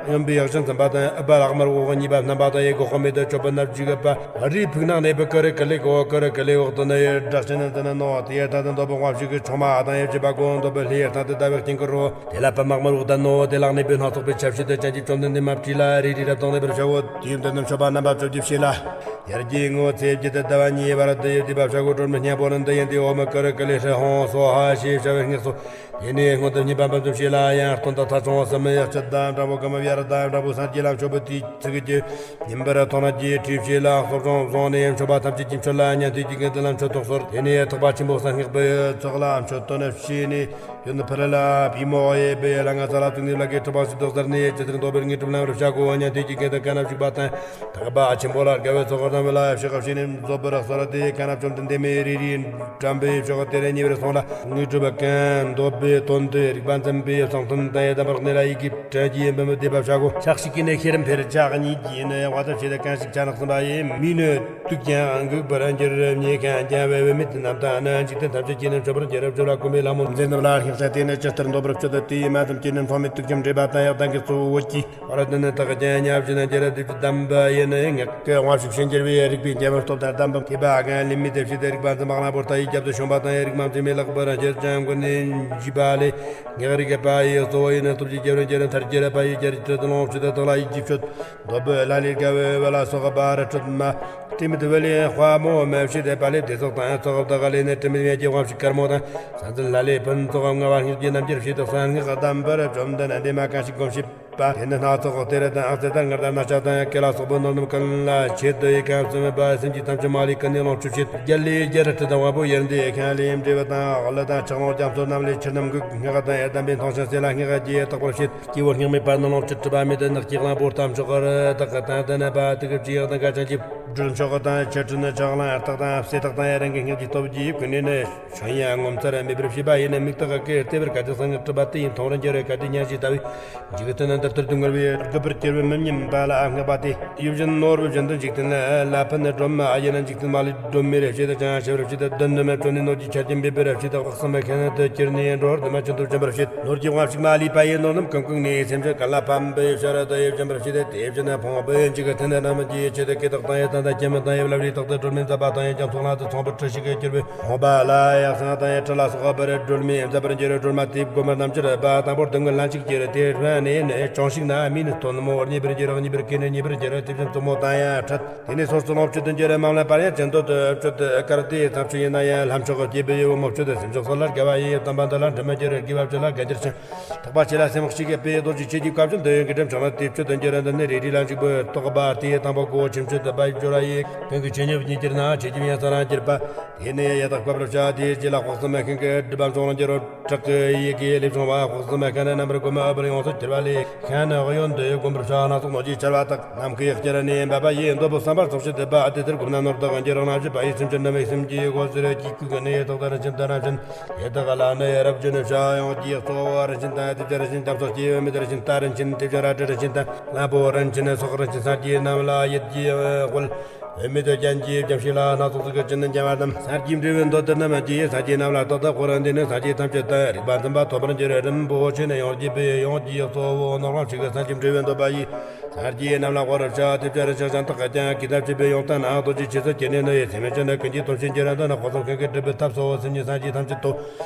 ཡོན་པའི་ཡག་ཅན་འཛིན་པ་དང་ཨུ་པ་ལག་དམར་འོག་གཉིས་པ་སྣམ་པ་དང་ཡེ་གོ་ཁོ་མེད་དུ་ཆོད་པ་ནར་ཇུག་པ་རིའི་ཕུག་ནག་གནས་པའི་ཀི་རི་ཀི་ལེ་གོ་ཀི་རི་ཀི་ལེ་འོག་ཏུ་ནི་ཡེ་བྲག་ཆེན་ནི་འཛིན་ནོ་དེ་ཡེ་ཐ་དང་འདོད་པའི་དབང་ཕྱུག་གི་ཆུང་མ་དང་ཡེ་བྱེད་པ་གོ་འདོད་པའི་ལྷའི་ཐ་དང་ཟླ་བའི་སྟེང་གི་རོ། དེ་ལ་པདྨ་དམར་འོག་ད་ནོ་དེ་ལག་གནས་པའི་སྣ་ཚོགས་པའི་ཆབ་ཕྱི་དུ་ཅན་གྱི་བཅོམ་ལྡན་འདས་མ་བྲིས་ལ་རེ་རེ་རབ་དང་ལེགས་པར་བྱའོ། དུས་འདི་ནི་མཆོད་པ་རྣམ་པ་བཅོ་བརྒྱད་བྱས་ལ། ཡར་གྱི་ངོ་ཚེས་བརྒྱད་དུ་ཟླ་བ་གཉིས་བར་དུ་ཡོད་དེ་བབ་ཤ་གོ་སྒྲོལ་མའི་སྙིང་པོ་ནི་འདི་ཡིན་ཏེ་ཨོ་མ་ཀ་ར་ཀ་ལེ་ཧྲི་ཧོང་སོ་ཧ་ཞེས་བྱ་བའི་སྔགས་སོ། དེ་ནས་སྔོན་དུ་བསྙེན་པ་འབུམ་བཅུ་བྱས་ལ་ཡང་སྟོན་དང་ཐ་ཆུང་སུམ་ཡ་སྤྱི་དང་དྲང་པོ་གམ་བྱ་ར་དང་དྲང་པོ་སངས་རྒྱས་ལ་མཆོད་པའི་དུས་ཚིགས་ཀྱི་ཉིན་པར་ཐོག་ན་རྒྱས་ཁྲིད་བྱས་ལ་སོགས་ཅུང་བཟུང་ནས་མཆོད་པ་ཐམས་ཅད་ཀྱིས་མཆོད་ལ་ཉན་ཐོས་ཀྱི་དགེ་འདུན་ལ་མཆོད་ཐོགས་སོར། དེ་ནས་ཐེག་པ་ཆེན་པོ་གསང་སྔགས་པའི་ཚོགས་ལ་མཆོད་དོན་བྱས་ནས་ཡོན་ཕུལ་ལ་པུས་མོ་གཡས་པའི་ལྷ་ང་ས་ལ་བཙུགས་ནས་བླ་གའི་ཁྲི་འཕང་ཞིག་ཏུ་གཟར་ནས་ཇི་ལྟར་འདོད་པའི་དངོས་གྲུབ་ལམ་རིམ་བྱ་གོ་ཉན་ཐོས་ཀྱི་དགེ་འདུན་ག་ན་བཞུགས་པ་དང་། ཐེག་པ་ཆེན་པོ་ལ་དགའ་བའི་ཚོགས་རྣམས་ལ་ཕྱག་བྱས་ནས་རྫོགས་པར་གསོལ་ཏེ་ག་ན་བཅོམ་ལྡན་འདས་མའི་རིགས་རུས་དྲན་པའི་མཆོག་དེར་ཉེ་བར་སོང་ལ། དངོས་གྲུབ་ཀུན་འདོད་པའི་དོན་དུ་རིག་པ་འཛིན་པའི་གསང་མཐོན་དང་ཡི་དམ་པར་གནས་ལ་ཡི་གེ་དྲན་གྱིས་འབུམ་བཟླས་པ་བྱ་གོ། ཕྱག་གཅིག་གིས་ནི་ཤེས་རབ་འཕེལ། ཕྱག་གཉིས་ཀྱིས་ནི་དབང་དུ་བྱས་ཏེ་གང་ཞིག་ཆ་ནག་ཟིན་པ་ཡི་མིག་ནི་དུག་ཀྱང་འགུགས་པར་འགྱུར། རྨེག་ཁན་རྒྱལ་བའི་བུད་མེད་རྣམས་དང་ནི་འཇིག་རྟེན་ཐམས་ཅད་ཀྱིས་ནི་མཆོད་པར་འགྱུར། བཅོལ་བ་གོམས་པའི་ལྷ་མོ་མཛེས་རྣམས་ལ་སྔགས་ཀྱང་དེ་ནི་ཇི་ལྟར་འདོད་པར་མཆོད་དེ་ཡི་མ་ཙམ་གྱིས་ནི་མཚོ་མོའི་དུག་ཅན་འདྲེས་པ་དང་ཡག་དང་གི་གཙོ་བོ་བོད་ཀྱི། བར་དུ་ནི་དག་ཀྱང་ཉབ་ཅིང་ན་འགྱུར་དུས་ཀྱི་དམ་པ་ཡིན་ནི་སྔགས་ཀྱི་དབང་ཕྱུག་ཕྱིར་འགྱུར་བའི་རིག་པའི་རྒྱལ་མོའི་སྟོབས་དང་ལྡན་པ་མཁས་པ་རྒན་ལས་མི་དེ་ཕྱི་དེ་རིག་པ་འཛིན་པ་གླང་པོ་རྟ་ཡི་རྒྱབ་ཏུ་ཞོན་པ་དང་ཡི་རིག་མ་འཛིན་མའི་ལག་པར་འགྱུར་ཅན་མགོན་ནས་འཇིགས་པ་ལས་སྔགས་རིག་པ་ཡི་གཙོ་བོ་ཡིན་ནི་སྟོབས་ཀྱི་རྒྱལ་བར་འགྱུར་མཐར་གྱུར་པ་ཡི་རྒྱལ་གྱི་ཁྲོད་དུ་ལོངས་སྤྱོད་དེ་དག་ལ་ཡིད་ཀྱིས་མཆོད། འདོད་པའི་ལྷ་ལས་དགའ་བའི་བུ་ལ་སོགས་པ་རི་ཁྲོད་མ། སྤྲིན་མེད་བུ་ལས་དཔའ་མོ་མ་བྱེད་དེ་པ་ལས་བདེ་སོགས་དང་ཚོགས་བདག་ལས་ནི་སྤྲིན་མེད་མེད་ཀྱི་དབང་ཕྱུག་དཀར་མོ་དང་། ས་འཛིན་ལྷ་ལས་ཕུན་ཚོགས་མངའ་བ་སྔགས་ཀྱི་རྣམ་འགྱུར་བྱེད་དུ་གསང་སྔགས་གདམས་པར་བཅོམ་ལྡན་འདས་མ་གང་ཞིག་སྒོམ་བྱེད་པ། དེ་ནི་སྣ་ཚོགས་གཏེར་དང་ཨག་ཚེ་དང་མངར་དང་རྣ་ལྕགས་དང་ཀེ་ལ་སོགས་པའི་ནོར་རྣམས་ཀུན་ལ་ཆེད་དུ་ཡི་གང་བརྩོན་མེད་པ་སེམས་ཀྱི་ཐམས་ཅད་མ་ལུས་ཀུན་ནས་ལོངས་སྤྱོད་བྱེད། རྒྱལ་ལས་རྒྱལ་རི་ཁྲི་དང་དབང་པོ་ཡར་འདི་ཁང་ལས་འབྲས་བུ་དང་ཀླུ་དང་ཆགས་ལོང་རྒྱ་མཚོ་རྣམས་ལས་ཆུ་རྣམས་འགུགས། སྔགས་དང་ཡི་དམ་པའི་མཐོང་ཞིང་གསལ་ལ་སྔགས་རྒྱས་རྟག་པར་བྱེད། སྐྱེས་བུ་སྙིགས་མའི་བར་ན་ལོངས་སྤྱོད་གྲུབ་པ་མེད་དུ་ནགས་ཀྱི་གླང་པོ་རྟ་མཆོག་གི་རི་དྭགས་ཀྱི་སྟེང་དུ་ནི་པ་དུག་གི་བཅུད་ཡག་དང་ག་ཅན་གྱི་སྦྲུལ་མཆོག་དང་ཆུ་ཁྲི་ནི་ཆགས་ལང་རྟགས་དང་བསེ་རྟགས་དང་ཡ་རང་གི་སྔགས་ཀྱི་སྟོབས་ཀྱིས་ཀུན་ནས་ནི་ཆོས་ཉིད་ངོ་མཚར་མེད་པར་བྱེད་པ་ཡིན་ནི་མིག་ཏོ་ག་གིས་བལྟས་པར་ག་དེ་གསང་སྔགས་གྲུབ་པ་དེ་ཡི་མཐོང་རུ་འགྱུར་རེ་ག་དེ་སྙན་ཞིང་ལྟ་བུའི་འཇིག་རྟེན་ན་འདི་ལྟར་དུ་མངོན་པའི་རྒུད་པར་གྱུར་པའི་མི་སྙན་པ་ལ་སྔགས་པ་དེ་ཡིད་བཞིན་ནོར་བུ་བཞིན་དུ་འཇིག་རྟེན་ལ་ཕན་ནི་སྒྲོན་མ་ཨ་ཡིན་ན་འཇིག་རྟེན་མ་ལུས་སྒྲོན་མེ་རེ་བྱེད་དུ་ཅང་ཞབས་རེ་བྱེད་དུ་བདུན་ནི་མ་བཅོ་ནི་ནོར་གྱི་ཆ་རྐྱེན་འབེབས་པའི་རེ་བྱེད་དུ་དཔག་བསམ་མེད་མཁན་ནི་དུ་གྱུར་ནས་འགྲོ་བར་དུ་མ་ཆེན་དུ་བྱིན་པར་བྱེད། ནོར་གྱི་དབང་ཕྱུག་མ་ལུས་པ་ཡི་ནོར་རྣམས་ཀུན་བཀུག་ནས་སེམས་ཅན་གང་ལ་ཕན་པའི་ཕྱིར་དུ་ཡིད་བྱིན་པར་བྱེད་དེ་དེ་བཞིན་ཕོངས་པའི་འཇིག་རྟེན་རྣམས་ཀྱི་ཆེད་དུ་གུས་དག་དང་ཡི་དམ་དང་སྐྱེད་མོས་དང་ཡི་བླ་བའི་རྟགས་དུ་སྒྲོལ་མའི་མཛད་པ་དང་ཡི་རྒྱ་མཚོ་ལ་དུ་ཚངས་པར་འཁྲི་ཞིང་གི་གྱུར་པའི་ཕོངས་པ་ལ་ཡག་སང་དང་ཡི་ཁྲི་ལ་སོགས་པར་སྒྲོལ་མའི་མཛད་པར་འགྱུར་སྒྲོལ་མ་དེ་བསྒོམ་པར་རྣམ་འགྱུར་པ་དང་པོར་སྡུག་བསྔལ་ལན་གཅིག་གྱུར་དེ་ཕན་ནས་ནི་ཅུང་ཞིག་ན་མིན་ནི་སྟོན་མོ་རྙེད་པར་འགྱུར་རྙེད་པར་གྱུར་ནས་རྙེད་པར་འགྱུར་དེ་བཞིན་བཙུན་མོ་དང་ཡང་འཕྲད། དེ་ནས་སོ་སོ་ལོངས་སྤྱོད་དུ་འགྱུར་མང་ལ་པར་ཡང་ཅན་དོ་དུ་སྤྱོད་དུ་དཀར་དེ་ཐམས་ཅད་ཡིན་ན་ཡང་ལྷ་མཆོག་གི་སྐྱེས་བུ་ཡི་བུ་མོ་སྤྱོད་དུ་སེམས་མཆོག་སོགས་ལ་དགའ་བ་ཡི་དམ་པ་འདི་ལ་འདྲི་མ་གྱུར་དགེ་བ་སྤྱོད་ལ་དགའ་འགྱུར་ཞིང་། ཐེག་པ་ཆེ་ལ་སེམས་ཤིག་གི་དཔེ་རྡོ་རྗེ་ཆོས་ཀྱི་བཀའ་བཅོམ་འདི་ཡོན་གྱི་སྒྲིམ་ཆགས་ན་དེ་སྤྱོད་དུ་འགྱུར་འདི་ནི་རེ་རེ་ལ་འཇུག་པའི་རྟོག་པ་དེའི་དང་པོ་གོ་ཆེན་སྤྱོད་དུ་པ་སྦྱོར་བ་ཡི་ཀུན་གྱི་ཆེ་ཉིད་ཉིད་གྱུར་ན་ཆེ་རྒྱུ་ཡང་ས་རང་གྱུར་པ། དེ་ནས་ཡ་དག་བཀའ་བར་བྱ་དེའི་རྗེས་ལ་དཔག་བསམ་མེད་མཁན་གྱི་སྒྲིབ་པ་འབྱུང་ལ་འགྱུར་རོ། དྲག་གི་ཡི་གེ་ལས་བྱུང་བ་དཔག་བསམ་མེད་མཁན་ནི་རྣམ་པར་སྒོམ་ཨ་བར་ཡོངས་སུ་གྱུར་པ་ལས་མཁན་ནི་གཡོན་དུ་བསྒོམ་པར་བྱ་སྣ་ཚོགས་ནོར་གྱིས་ཆར་བ་དག་ནམ་མཁའི་སྤྱིར་ནས་འབབ་པ་ཡི་འདོད་པའི་བསམ་པ་རྫོགས་བྱེད་དུ་པ་དེ་ལྟར་བསྒོམས་ན་ནོར་དག་འགྱུར་རང་རྣམ་ཤེས་པ་ཡི་སེམས་ཅན་རྣམས་ཡི་སེམས་ཀྱི་སྒོ་ཟེར་གྱི་ཀུན་གྱི་ནི་ཡི་དག་དང་རིན་ཆེན་དང་རང་བཞིན། ཡི་དག་ལ་ནི་ཡི་རབ་ཀྱི་ནི་བྱ་ཡོངས་ཀྱི་གཙོ་བོ་རིན་ཆེན་དང་དེ་བྱ་རིན་ཆེན་རྒྱ་མཚོ་སྐྱེས་བུད་མེད་རིན་ཆེན་རྟ་རིན་ཆེན་དེ་བྱ་རལ་གྲི་རིན་ཆེན་དང་བླ་པོ་རིན་ཆེན་སོགས་རིན་ཆེན་སངས་རྒྱས་རྣམས་ལ་ཡིད་ཀྱི་དབུལ། བུད་མེད་དུ་ཅན་གྱི་རྒྱམ་ཤེས་ལ་སྣ་ཚོགས་ཚིག་གི་ཅི་ནི་འཇམ་བ་རྣམས་སངས་རྒྱས་འབྲས་བུ་འདོད་དུ་རྣམས་ཀྱིས་སངས་རྒྱས་རྣམས་ལ་རྟག་ཏུ་དཔག་རུ་འདི་ནི་སངས་རྒྱས་ཐམས་ཅད་དུ་རིག་པ་འཛིན་པ་ཐོབ་པར་འགྱུར། རིན་པོ་ཆེ་ནི་ཡོངས་བརྒྱུད་པའི་ཡོངས་ཀྱི་གཙོ་བོ་ནོར་ལྔ་ཞིག་གི་སངས་རྒྱས་འབྲས་བུ་འདོད་པ་ཡིས། སངས་རྒྱས་རྣམས་ལ་དཔག་རུ་བྱ་དེ་བྱ་རིན་ཆེན་ཤིང་རྟ་ཁ་ཅན་གྱི་ཐབས་བྱེད་པའི་ཡོང་སྟངས་ན་རྡོ་རྗེ་ཆོས་སུ་སྐྱེས་ནས་ནི་ཡི་སེམས་ཅན་ནི་ཀུན་གྱི་དོན་ཕྱིར་འགྱུར་ར་འདི་ནི་དཔག་བསམ་ཁང་གི་སྒྲུབ་པའི་ཐབས་སོ། སེམས་ཉིད་སངས་རྒྱས་ཐམས་ཅད་དོ།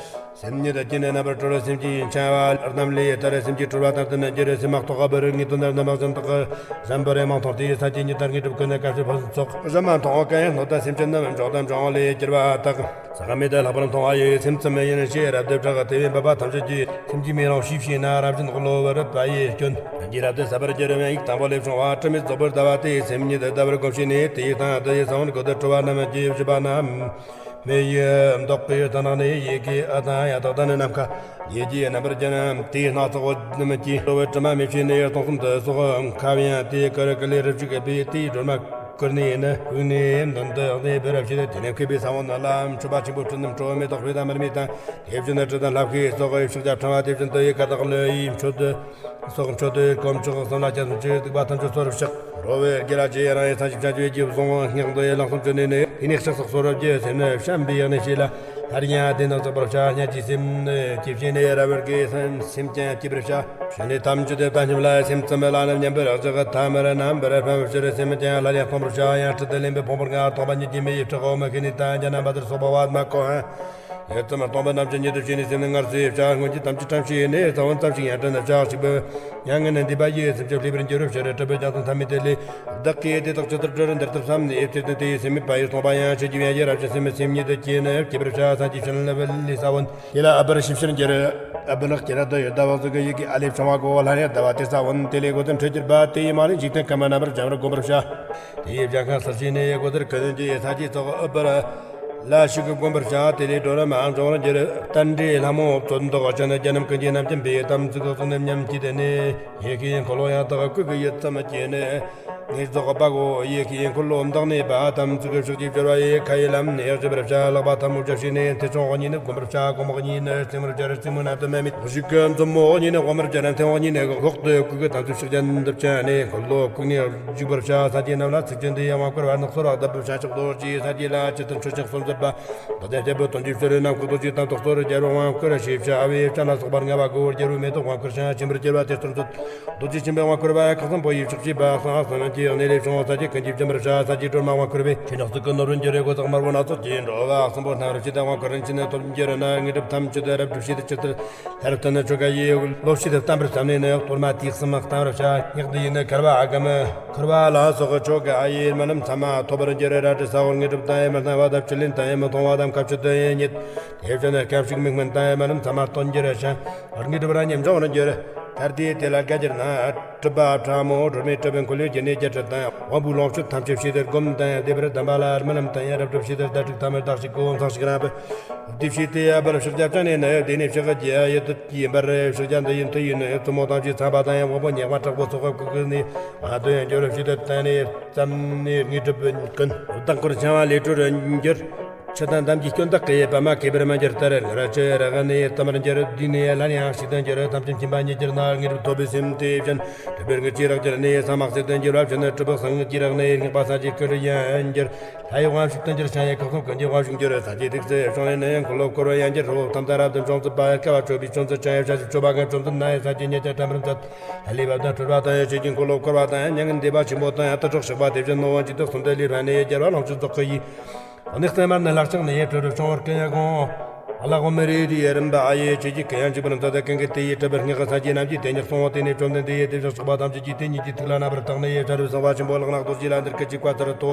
སེམས་ཉིད་ཀྱི་ནི་རྣམ་པར་གྲོལ་བའི་སེམས་ཀྱི་འཆིང་བ་རྣམས་ལས་ཐར། སེམས་ཀྱི་གྲོལ་བ་དང་བསྟུན་ནས་འགྱུར་རེ་སེམས་མ་རྟོགས་པར་ངེས་དོན་ནི་རྣམ་པ་གཞན་དག་གི་གཞན་པར་མ་མཐོང་སྟེ་སངས་རྒྱས་ཉིད་དང་དངོས་གྲུབ་ཀུན་ནི་ག་ཚོད་ཕུན་སུམ་ཚོགས་གཞན་མ་མཐོང་བ་གང་ཡང་སྣོད་དང་སེམས་ཅན་རྣམས་འཇོག་དང་འབྱུང་བ་ལས་གྱུར་པ་དག་ས་ག་མེད་དུ་ལྷག་པར་མཐོང་བ་ཡི་སེམས་ཙམ་ཡིན་ཞེས་རབ་ཏུ་གྲགས། དེ་བས་འབད་པ་ཐམས་ཅད་ཀྱིས་སེམས་ཀྱི་མེ་ལོང་ཞེས་བྱས་ན་རབ་བཞིན་གློ་བུར་བབ་པ་ཡི་སྐྱོན། རང་གིས་རབ་ཏུ་ཟད་པར་འགྱུར་བའི་ཡིག་དང་པོ་ལས་བྱུང་བ་དྲི་མེད་རྫོགས་པར་ཟླ་བ་དེ་སེམས་ཉིད་ཟླ་བར་སྒོམ་བྱས་ནས་དེ་ཡི་སྟེང་དུ་ཡི་ས་བོན་གོ་དུ་གྲོལ་བ་རྣམས་ཀྱིས་བཞུགས་པ་ན། མེ་ཡི་མདོག་གི་ཡོད་དང་ནགས་ནས་ཡི་གེ་ཨ་དང་ཡ་དག་དང་ནི་ནམ་མཁའ་ཡི་གེ་རྣམ་པར་ཅན་དེའི་སྣ་ཚོགས་རྣམས་ཀྱིས་འགྲོ་བའི་དྲི་མ་མེད་ཕྱིར་ནི་སྟོང་གསུམ་དུ་སོགས་ཁ་བ་ཡང་དེའི་ཀ་རུ་ཀ་ལས་རིབ་ཅིག་གི་བུས་དེའི་སྒྲོན་མ་བསྐུར་ནས་ནི་བུས་ནས་མདུན་དུ་གནས་པའི་རབ་ཕྱེ་དེ་ནས་མཁས་པའི་ས་བོན་ལ་མཆོད་པ་ཆེན་པོ་སྤྲུལ་རྣམས་སྤྲོ་བའི་མེ་ཏོག་ཕུད་དང་མར་མེ་དང་དེ་བཞིན་དུ་དྲི་དང་ལྷ་བསྐོས་སོགས་ཕྱག་རྒྱ་ཕྲེང་བ་དེ་བཞིན་དུ་ཡི་དཀར་དང་ལོ་ཡི་མཆོད་དུ། སོགས་མཆོད་དེ་དཀོན་མཆོག་གསུམ་ལ་སྤྱན་ཟུང་ཆོས་སྡིག་པ་ཐམས་ཅད་གསོལ་བར་ཕྱག་འགྲོ་བའི་དགེ་ལ་རྗེས་རང་ཡི་ས་ཞིང་བྱ་བྱེད་ཀྱི་བཟུང་བ་སྔགས་འདི་ཡི་ལམ་སེམས་ཀྱི་གནས་ནས། དེ་ནས་ཕྱག་སོགས་སོར་བརྒྱུད་སེམས་ནི་བྱམས་པའི་ཡང་ནས་བྱས་ལ། ལྷར་ཡང་དེ་ནང་བརྩེགས་པར་བྱ། སྙན་གྱི་སེམས་ནི་སྐྱེ་བྱས་ནས་རབ་བར་གི་སེམས་སེམས་ཀྱང་སྐྱེ་བར་བྱ། ཕྱི་ནས་ཐམས་ཅད་དེ་ལྟ་སྙོམས་ལ་སེམས་ཙམ་ལ་ནི་མཉམ་པར་བཞག་ཐ་མར་རྣམ་པར་ཕམ་ཕྱིར་སེམས་ཀྱང་ལྷར་ཡང་སྤང་བར་བྱ། ཡང་སྤྲུལ་དུ་ལེན་པའི་ཕུང་པོ་ལྔ་སྟོང་པ་ཉིད་ཀྱི་མི་ཡི་ཕྲག་འོག་མ་ཁེ་ནི་ད་འཇའ་རྣམ་པ་ལྟར་སོགས་པ་བ་མ་གོ་འ། ཡིད་ཙམ་སྟོང་པ་རྣམ་ཅན་ཉིད་དུ་བྱས་ནས་སེམས་ནི་སྔར་སྲིད་བྱ། སྔོན་གྱི་ཐམས་ཅད་བཀྲམ་ཞིག་ནས་ས་བོན་ཙམ་ཞིག་ཡང་དྲན་ན་ཕྱག་ཞིག་པོ། མྱ་ངན་འདས་པ་ཡི་སེམས་ཀྱི་ལྷས་པར་འགྱུར་བར་ཕྱིར་གྲུབ་པའི་རྒྱ་མཚོ་མཐའ་མེད་དེ་ལས། བདག་གིས་དེ་དག་ཇི་ལྟར་གྲོལ་འདིར་ལྟར་བསམས་ནས་ཕྱིར་དོན་དེ་ཡི་སེམས་མེད་པ་ཡི་སྟོང་པ་ཡང་ཆོས་ཀྱི་དབྱིངས་ཀྱི་རབ་ཅན་སེམས་མེད་སེམས་ཉིད་དུ་སྐྱེས་ནས་སྐྱེ་བར་བྱ། སངས་རྒྱས་ཕྱིར་ལ་བུ་ལས་ས་བོན་དེ་ལ་ཨ་པར་ཞིབ་ཕྱིར་འགྱུར། ཨ་པར་ལག་སྐྱེ་ར་དུ་ཡོད་ཟླ་བ་ཟིག་གི་ཡི་གེ་ཨ་ལེབ་ཆུང་བ་གོ་བ་ལྷ་ཡ་ཟླ་བ་དེ་ས་བོན་དེ་ལས་སྒོ་དོན་འཕྲོད་གྱུར་པ་དེ་ཡི་མ་ལན་འཇིག་རྟེན་ཁམས་རྣམ་པར་འབྱམས་ར་བསྒོམ་པར་བྱ། དེ་ཡི་བྱ་ཁང་གསར་བྱས་ནས་སྒོ་དེར་ཀུན་གྱི་ས་ཀྱི་ཚོགས་ཨ་པར་ལ་ཞིག་གི་བསྒོམ་པར་བྱ། དེ་ལས་སྒྲོལ་མ་འབྱུང་བར་འགྱུར། རྟ་མགྲིན་ལྷ་མོ་བཙོན་དུ་ཅན་རྒྱ་རྣམས་ཀུན་གྱི་རྣམ་རྒྱལ་པའི་དམ་ཚིག་གི་གསུང་ནས་ཉམས་ཀྱིས་དེ་ནས་ཡེ་ཤེས་འཁོར་ལོ་ཡང་དག་སྐུ་གི་ཡུལ་ཙམ་སྐྱེས་ནས། ངེས་རྫོགས་པ་གོ། ཡེ་ཤེས་འཁོར་ལོ་བདག་ནི་པ་དམ་ཚིག་གི་ཕྱོགས་ཀྱི་སྦྱོར་བ་ཡི་ཁ་ཡི་ལམ་ནས་བྱེད་པར་བྱ། ལག་པ་ཐལ་མོ་སྦྱར་ཞིག་ནས་མཐེ་མཆོང་གཉིས་ནི་བསྒོམ་པར་བྱ། གོང་མོ་གཉིས་ནི་རྩེ་མོར་སྦྱར། རྩེ་མོ་ན་དུ་མ་མེད་ཞིག་གི་མཛུབ་མོ་གཉིས་ནི་དབང་མར་སྦྱར། མཐེ་བོང་གཉིས་ནི་ལྷོག་ཏུ་སྐུ་གི་དམ་ཚིག་ཕྱག་རྒྱ་འདི་བྱས་ནས་འཁོར་ལོ་བཀུག་ནས་འཇུག་པར་བྱ། ས་ཀྱི་རྣམས་ལ་ཚིག་རྒྱན་འདི་ཡང་དབང་བསྐུར་བ་ནག་སོར་བ་ལྟ་བུ་བྱ་ཕྱོགས་རྡོ་རྗེ་ས་ཀྱི་ལ་ཇི་ལྟར་མཆོད་ཅིང་གསོལ་མཛད་པ། བདག་ཀྱང་རྒྱལ་པོ་དོན་གྱི་ཕྱིར་ནམ་མཁའ་རྡོ་རྗེ་དམ་ཐོག་སོར་རྒྱལ་པོ་དབང་བསྐུར་ཞེས་བྱ་བའི་སྤྱན་ལ་སོགས་པ་ལྔ་བ་གོ། རྒྱལ་པོའི་མེ་ཏོག་དབང་བསྐུར་ཞིང་ཆེན་པོར་གྱུར་པ་དེ་ལྟར་མཛོད། རྡོ་རྗེ་ཆེན་པོའི་དབང་བསྐུར་བ་ཁག་བཟང་པོ་ཡི་ཕྱོགས་བཅས་པ་གསང་སྔགས་སུ་ནམ་གྱི་གནས་ལས་བྱུང་བ་ས་ཀྱི་ཀུན་གྱིས་བཅོམ་པར་བྱ། ས་ཀྱི་སྒྲོལ་མ་དབང་བསྐུར་བས་ཆོས་ནགས་ཚིག་གི་ནོར་བུ་འགྱུར་རེ་གོ་ཚག་དམར་པོ་སྣ་ཚོགས་ཀྱི་འགྲོ་བ་གསུམ་པོ་སྣང་རབ་ཕྱི་དང་དབང་བསྐུར་རིན་ཆེན་ནི་ཐོབ་འགྱུར་ན། དངོས་གྲུབ་ཐམས་ཅད་རབ་སྒྲུབ་བྱེད་དུ་ཅི་ལྟར་ལྷ་རབ་ཐོན་ནི་ཆོ་ག་ཡི་བློ་ཕྱིར་བསྟན་པར་བསམས་ནས་ནི་གཏོར་མ་དུས་གསུམ་བསྟན་པར་བྱ། སྔགས་འདི་ཡིས་ནི་བསྐལ་པ་ཨ་ག་མི་འཁོར་བ་ལ་སོགས་ཆོ་ག་ཨ་ཡེ་རྨི་ལམ་ཚད་མ་ཐོབ་པར་འགྱུར། རལ་གྲི་ས་འོག་དངོས་གྲུབ་དང་ཡང་མི་སྣང་བ་དང་བཅུད་ལེན་དང་ཡང་མི་མཐོང་བ་དང་ཁ་ཆུ་དང་ཡང་ཉིད་དེ་བཞིན་ནི་སྐམ་ཞིག་མིག་སྨན་དང་ཡང་རྨི་ལམ་ཚད་མ་སྟོན་འགྱུར་ཞིང་། དངོས་གྲུབ་རང་ཉིད་འབྱུང་བར་འགྱུར། མཐར་དེ་དེ་ལ་དགའ་གྱུར་ན། གྲུབ་པ་ཕྲ་མོ་སྒྲོལ་མའི་གྲུབ་པའི་འཁོར་ལོས་བརྒྱན་ནས་རྒྱལ་སྲིད་དང་དབང་པོའི་ལོངས་སྤྱོད་ཐམས་ཅད་བྱས་ཏེ་བསྒོམ་དང་ཡང་བཟླས་པར་གདམས་པ་ལ་རྨི་ལམ་དང་ཡང་རབ་གྲུབ་བྱས་ཏེ་ཟླ་དྲུག་ཐ་མར་བདག་ཞིག་གོ་མཚང་ཞིག་རང་བུ། དེ་བྱས་ཏེ་ཡང་བར་ཕྱག་རྒྱ་བཅིངས་ནས་ནི་དེ་ནས་ཕྱག་རྒྱ་ཡི་དུ་ཡིན་པར་ཕྱག་རྒྱ་འདི་ཡི་མཐུ་ཡིས་ནི་བཙུན་མོ་དང་བཅས་ཚངས་པ་དང་ཡང་དབང་པོ་ཉག་མ་དྲག་པོ་སོགས་ཀྱི་བཀོད་ནས་ང་དོན་ཡང་འགྱུར་བར་བྱས་ཏེ་བསྟན་ནས་བརྩམས་ནས་དངོས་གྲུབ་ཀུན་བདག་འཁོར་འཆིང་བ་ལས་གྲོལ་འགྱུར། ཆུ་དང་འདམ་གྱི་སྐྱོན་དག་གིས་པདྨ་གས་པར་མ་གྱུར་ལྟར། ངར་ཆུ་རག་ནས་ཙམ་པར་འགྱུར། དུས་ནས་སླར་ཡང་ཞིག་ཏུ་འགྱུར། ཐམས་ཅད་མཁྱེན་པ་ཉིད་གྱུར་ན། དངོས་གྲུབ་ཐོབ་པའི་སེམས་དེ་བཞིན་གྲུབ་པའི་དངོས་ཀྱི་རག་གྱུར་ནས། ས་མ་ཟད་དུ་འགྱུར་བ་བཞིན་གྲུབ་པའི་གསང་གི་རག་ནས། སྙེག་པ་ས་གྱི་སྐུ་རུ་ཡང་འགྱུར། ལྷ་ཡི་དབང་ཕྱུག་ཏུ་འགྱུར། ཕྱག་གཡས་ཁག་གསུམ་ཀུན་གྱི་དབང་ཕྱུག་འགྱུར། ས་གྱི་ཐིག་སེ་བྱུང་ནས་ནི་འཁོར་ལོ་བསྐོར་བར་ཡང་འགྱུར་རོ། ཐམས་ཅད་རབ་ཏུ་འབྱུང་སྲིད་པ་བསྐལ་པ་བཅོ་བའི་ཆུ་མཛོད་ཅན་ཡང་ཞལ་ཞིག་མཆོད་པ་གང་བཅོམ་ཟིན་ན་ཡང་ས་གྱི་ཉེ་ཆར་དྲན་པར་མཛད། ལྷ་ལས་བབས་དང་སྤྲུལ་པ་དང་ཡང་ཆོས་ཀྱི་འཁོར་ལོ་བསྐོར་བ་དང་ཡང་མྱ་ངན་འདས་པ་ཆེན་པོ་དང་ཡང་དུར་ཁྲོད་གཤེགས་པ་དེ་བཞིན་ནོ། འཇིགས་དུས་གསུམ་དུ་ལུས་འཕེན་ནས་རྒྱལ་བ་ལོངས་སྤྱོད་རྫོགས་སྐུ་ཡི། གནས་བརྟན་མར་ནི་ལྷག་ཆགས་ནས་གྲོལ་རབས་བྱུང་བར་ཀུན་ཡང་དགོངས། ལྷག་མེད་རིགས་དེའི་རིམ་པ་ཨ་ཡེ་ཆོས་ཀྱི་གུ་ཡང་འཇིག་པར་མཛད་དེ་ཀུན་གྱི་དེ་ཡི་གྲུབ་པར་སྙེག་གི་ས་གྱི་རྣམས་ཀྱིས་དེ་ཉིད་གསུང་བ། དེ་ནས་བཅོམ་ལྡན་འདས་ཡི་དེ་བཞིན་གཤེགས་པ་ཐམས་ཅད་ཀྱིས་དེ་ཉིད་ཀྱི་ཐུགས་ལ་རྣམ་པར་བརྟགས་ནས་ཡེ་ཕྱག་རུ་གསང་བ་ཆེན་པོ་ལག་ནག་རྡོ་རྗེ་ལ་འདིར་སྐད་ཅེས་བཀའ་སྩལ་ཏོ།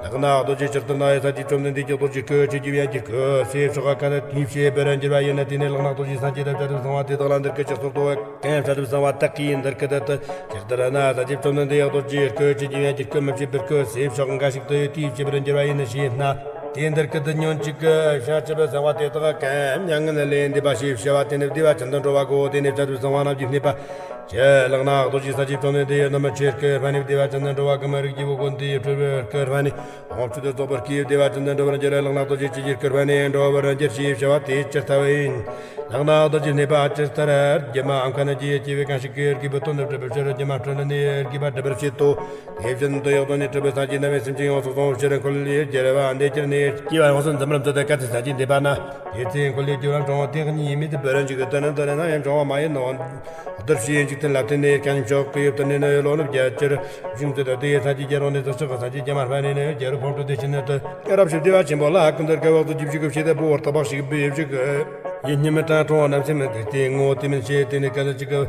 ལག་ནག་རྡོ་རྗེ་ཇི་ལྟར་ན་ཡེ་ས་གྱི་བཅོམ་ལྡན་འདས་ཀྱི་རྡོ་རྗེ་སྐུ་ཆོས་ཀྱི་དབྱངས་ཀྱི་སྐུ་ཞེས་ཆོ་ག་ག་ནི་དེའི་ཕྱེད་པར་འགྱུར་བ་ཡིན་ན། དེ་ནས་ལག་ནག་རྡོ་རྗེ་སངས་རྒྱས་ལ་ཕྱག་རུ་གསང་བ་དེ་དག་ལ་འདིར་སྐད་ཅེས་གསོལ་ཏོ། གང་ཕྱག་རུ་གསང་བ་དག་གིས་འདིར་སྐད་དུ། ཇི་ལྟར་ན་ས་གྱི་བཅོམ་ལྡན་འདས་རྡོ་རྗེའི་སྐུ་ཆོས་ཀྱི་དབྱངས་ཀྱི་སྐུ་མི་ཕྱེད་པའི་སྐུ་ཞེས་ཕྱོགས་འགའ་ཞིག་ཏུ་དེའི་ཕྱེད་པར་འགྱུར་བ་ཡིན་ནི་ཞེ་ན། དེ་འདིར་སྐད་དུ་ཉོན་ཅིག་གི་ཕྱག་ཕྱི་པའི་གསང་བ་དེ་དག་གམ་མྱ་ངན་ལས་འདས་པ་ཞེས་བྱ་བ་དེ་ནི་བདེ་བ་ཅན་དུ་འགྲོ་བ་གོ། དེ་ནས་ཕྱག་རུ་གསང་བ་རྣམས་ཀྱིས་བསྙེན་པ་ཅི། ལག་ནག་རྡོ་རྗེ་ས་གྱི་བཅོམ་ལྡན་འདས་ཡི་ནུ་མོ་ཆེའི་སྐུ་ཕན་ནི་བདེ་བ་ཅན་དུ་འགྲོ་བ་གམ་རིགས་ཀྱི་བུ་ཀུན་ཏུ་སྤྲུལ་པའི་སྐུ་ཕན་ནི། དབང་ཕྱུག་ཏུ་རྫོགས་པར་སྐུའི་བདེ་བ་ཅན་དུ་འགྲོ་བར་འགྱུར། ལག་ནག་རྡོ་རྗེ་ཆོས་ཀྱི་སྐུ་ཕན་ནི་འགྲོ་བར་འགྱུར་ཞེས་བྱ་བ་དེ་ཇི་ལྟ་བུ་ཡིན། ལག་ནག་རྡོ་རྗེ་བསྙེན་པ་ཇི་ལྟར་སྒྱུ་མ་ཨམ་མཁའ་ནང་གི་སྐྱེ་བོའི་གང་ཞིག་གིས་སྒྱུ་པའི་དོན་དུ་སྒྲུབ་པའི་ཕྱིར་སྒྱུ་མ་སྤྲུལ་ནས་སྒྱུ་པ་སྒྲུབ་པར་བྱེད་དོ། དེ་བཞིན་དུ་ཡང་དོན་ནི་སྒྲུབ་པའི་སངས་རྒྱས་རྣམ་པའི་སེམས་ཅན་ཡོངས་སུ་བཟུང་བའི་ཕྱིར་འཁོར་ལོས་སྒྱུར་བ་འདི་སྒྱུར་ནས་སྐྱེ་བ་ཡོངས་སུ་འཛིན་པར་མཛད་དེ་གལ་ཏེ་སངས་རྒྱས་འདས་པ་ན། དེ་ཚེ་འཁོར་ལོས་སྒྱུར་བ་འབྲིང་བ་དེ་གཉིས་མེད་དུ་བུ་ར་འཇུག་གི་དོན་ནི་དོན་ནི་ན་ཡང་འབྱུང་བ་མ་ཡིན་ནོ། གདུལ་བྱའི་འཇིག་རྟེན་ལ་བརྟེན་ནས་ཀྱང་མཆོག་གི་ཡུལ་དུ་ནི་ནི་ལོ་ནུབ་རྒྱ་ཆེར་བཞུགས་མཛད་དེ། དེའི་སངས་རྒྱས་རྒྱལ་བ་ནི་དུ་ཆགས་སངས་རྒྱས་རྒྱ་མ་ཕན་ནི་ནི་རྒྱལ་རུ་ཕོངས་གྲུབ་དེ་ཕྱིན་ནི་དུ་རབ་ཞིབ་བདེ་བ་ཆེན་པོ་ལ་ཀུན་ཏུ་དགའ་བ་ཚོ་ཇི་བཞིན་གྱི་ཕྱེ་དེ་བུ་བར་ཐག་པ་ཞིག་བུ་ཡེ་བཞིན་གྱི་ཡིད་སྙན་མི་གྲངས་ཁྲོ་བ་རྣམས་སེམས་མི་དེ་དེའི་ངོ་བོ་དེ་མིན་ཕྱེ་དེ་ནི་ག་ལ་ཅིག་གི།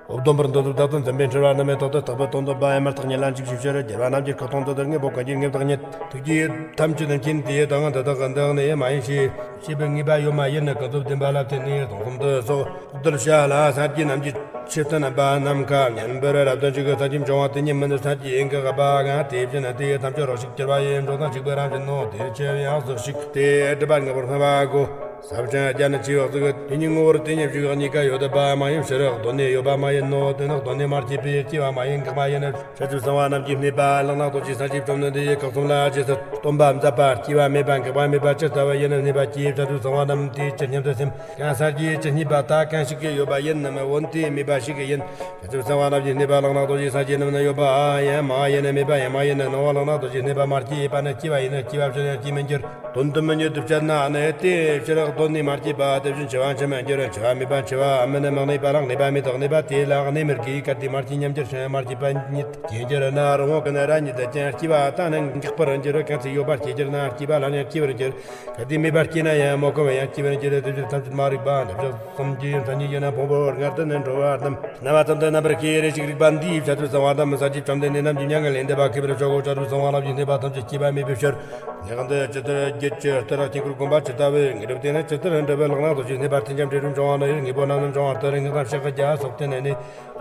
འོབ་དོམ་པར་འདོད་དུ་བདག་ཏུ་འཛིན་པའི་འཁྲུལ་བ་རྣམས་མེད་ཐོག་ཏུ་རྟག་པའི་དོན་དུ་བ་ཡི་མར་ཐག་ཉིད་ལ་འཇིགས་ཤིང་ཕྱིར་རྒྱལ་བ་རྣམས་ཀྱི་སྐུ་མཐོང་དུ་དུར་ངེས་པོ་གང་གིས་ངེས་བདག་ཉིད་ཐུགས་ཀྱི་ཐམས་ཅད་དུ་མཁྱེན་ཏེ་དང་འདི་དག་གི་འདི་ནི་མ་ཡིན་ཞེས་ཤེས་པའི་ངེས་པ་ཡོད་མ་ཡིན་ནི་ཀུན་རྫོབ་བདེན་པ་ལ་བརྟེན་ནས་སྟོང་གསུམ་དུ་སོགས་གདུལ་བྱ་ལ་སངས་རྒྱས་རྣམས་ཀྱི་ཆོས་བསྟན་པ་ནམ་མཁའ་མཉམ་པར་རབ་ཏུ་འཇུག་གི་ས་ཀྱི་འབྱུང་བ་དེ་ཉིད་མིན་ནི་སངས་རྒྱས་ཡིན་གི་པ་ང་དེ་བཞིན་དེ་ཐམས་ཅད་རོ་ཞིག་གྱུར་པ་ཡི་འགྲོ་དང་འཇིག་པའི་རང་བཞིན་ནོ། དེ་ཆེ་བའི་ཡང་ཟོ་ཞིག་སྟེ་སྒྲིབ་པ་ལྔ་པོར་སྨྲ་བ་གོ། ས་བཅད་རྒྱ་ནི་ཆེ་བ་གཟུགས། དེ་ཉིད་ངོ་བོར་དེ་ཉིད་བཞུགས། གཉིས་ཀ་ཡོད་པ་མ་ཡིན་ཕྱིར། གདོད་ནས་ཡོད་པ་མ་ཡིན་ནོ། དེ་ནི་གདོད་ནས་མ་སྐྱེས་པས་སྐྱེ་བ་མ་ཡིན། འགག་མ་ཡིན། བྱང་ཆུབ་སེམས་དཔའ་རྣམས་ཀྱི་སྨྲས་པ། ལག་ན་རྡོ་རྗེ་སངས་རྒྱས་བཅོམ་ལྡན་འདས་ཀྱིས་སྐབས་གསུམ་ལ་རྗེས་སུ་སྟོན་པ་མཛད་པ། སྐྱེ་བ་མེད་པ་འགག་པ་མེད་པ་ཇི་ལྟ་བུ་ཡིན་ནམ་སྨྲས་པ་སྐྱེས། བྱང་ཆུབ་སེམས་དཔའ་རྣམས་དེ་ཇི་སྙམ་དུ་སེམས། གང་ས་དེ་ཇི་སྙེད་པ་དག་གང་ཞིག་གི་ཡོད་པ་ཡིན་ནམ། འོན་ཏེ་མེད་པ་ཞིག་གི་ཡིན། བྱང་ཆུབ་སེམས་དཔའ་རྣམས་ཀྱི་སྨྲས་པ། ལག་ན་རྡོ་རྗེ་སངས་རྒྱས་རྣམས་ནི་ཡོད་པ་ཡང་མ་ཡིན། མེད་པ་ཡང་མ་ཡིན། སྣང་བ་ལག་ན་རྡོ་རྗེ་སྨྲས་པ། མ་སྐྱེས་པ་ནི་སྐྱེ་བ་ཡིན། སྐྱེ་བ་ཕྱིར་ཡང་སྐྱེ་མི་འགྱུར། དོན་དུ་མི་སྙོད་དུ་བཤད་ན་ནི། དེ་ཕྱིར་གདོད་ནས་མ་སྐྱེས་པ་དེ་བཞིན་འཆི་བ་འཆི་མི་འགྱུར། འཆི་བ་མེད་པ་འཆི་བ་མིན། མི་གནས་པ་ལ་གནས་པ་མེད་དོ། གནས་པ་དེ་ལ་གནས་མི་དགོས། གལ་ཏེ་མ་སྐྱེས་མཉམ་གྱུར་ཞིང་། མ་སྐྱེས་པ་ཉིད་སྐྱེ་འགྱུར་ན། རི་བོང་གི་ནི་རྭ་ཉིད་དུ་ཀྱང་། སྐྱེས་པ་དག་ནི་འགག་པར་འགྱུར། གང་ཚེ་ཡོད་པ་སྐྱེ་འགྱུར་ན། སྐྱེས་པ་ལ་ཡང་སྐྱེ་བར་འགྱུར། གལ་ཏེ་མེད་པ་སྐྱེས་ན་ཡང་མོ་གམ་ཡང་སྐྱེ་བར་འགྱུར། དེ་ཕྱིར་ཐམས་ཅད་མ་རིག་པ་འདི་ཕྱོགས་སུམ་ཅུ་ཡིན། མཚན་ཉིད་ཡིན་ན་ཕུང་པོ་ལྔར་ལྡན་ནི་འགྲོ་བ་རྣམས། རྣམ་པ་ཙམ་དུ་རྣམ་པར་ཤེས། རེ་ཞིག་རིག་པ་འདིས། བྱང་ཆུབ་སེམས་དཔའ་རྣམས་སངས་རྒྱས་བཅོམ་ལྡན་འདས་རྣམས་ཀྱི་མྱ་ངན་ལས་འདས་པ་མཁས་པར་བྱའོ། བྱང་ཆུབ་སེམས་དཔའ་རྣམས་ཀྱི་སྨྲས་པ་ཐམས་ཅད་སྐྱེས་པ་མེད་པའི་ཕྱིར། ངེས་དང་དུ་ཇི་ལྟར་བརྗོད་ཀྱི་ལྟར་དཀྱིལ་འཁོར་བསྒོམ་པ་ཇི་ལྟ་བུའི་དངོས་གྲུབ་དེ་ནི་ཇི་ལྟར་འགྲུབ་པའི། ལག་ན་རྡོ་རྗེ་སྨྲས་པ། རྟེན་འབྱམས་འབྲས་བུ་འབྱུང་བ་ནི། དངོས་པོ་རྣམས་ནི་འབྱུང་བར་འདོད། ངག་དང་ཕྱག་རྒྱ་སོགས་ཏེ་ནི་ནི།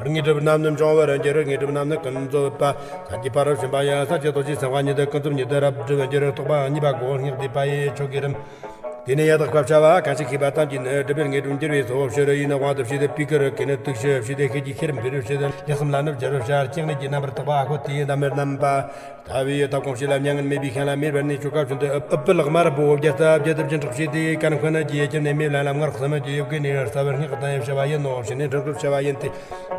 དངོས་གྲུབ་རྣམས་ནི་འབྱུང་བར་འགྱུར། དངོས་གྲུབ་རྣམས་ནི་ཀུན་རྫོབ་པ། སངས་རྒྱས་ཕ་རོལ་ཕྱིན་པ་ཡང་སངས་རྒྱས་རྡོ་རྗེ་སེམས་དཔའ་ཉིད་དུ་ཀུན་རྫོབ་ཉིད་དུ་རབ་སྒྲུབ་པར་འགྱུར། རྟོགས་པ་གཉིས་པ་གོ་སྙེགས་བསྡུས་པ་ཡི་ཆོ་གའི་རིམ། དེ་ནས་ཡང་དག་པར་བྱ་བ་གང་ཞིག་ཤེས་པ་ཙམ་གྱིས་ནི་སྒྲུབ་པའི་དངོས་གྲུབ་འགྱུར་བས་སོ། ཕྱིར་ཡིན་ནི་དབང་དུ་བྱས་ཏེ་པའི་ཀར་གྱིས་ནི་དུག་ཤི་བྱས་ཏེ་ཤེད་ཀྱི་ཤེས་རབ་འཕེལ་བར་བྱེད། ལུས་གསུམ་ལ་ནི་སྦྱར་བར་བྱ། ལྕེ་ལྔ་གི་རྣམ་པར་དག་པ་ཨ་ཁུ་དེའི་བསྣམས་པར་བསྣམས་པ། ལྟ་བུའི་ཐབ་ཁུང་ཕྱེད་ལ་མྱ་ངན་མེད་པའི་ཤིང་ལ་མེ་འབར་ནས་ཆོ་ག་བྱོན་ཏེ། ཨུཏྤལ་དམར་པོ་བརྒྱ་རྩ་བརྒྱད་དུ་སྦྱིན་སྲེག་བྱས་ཏེ། ཀ་ནི་ཁོ་ན་གྱི་ཡ་ཁྱེར་ནས་མེ་ལ་ལམ་ངར་གསུམ་གྱི་ཡོབ་གེ་ནས་རྩ་བར་སྔགས་དང་ཡབ་བྱ་བ་ཡིན་ནོ། ཕྱི་ནས་འཕྲིན་སྐུལ་བྱ་བ་ཡིན་ཏེ།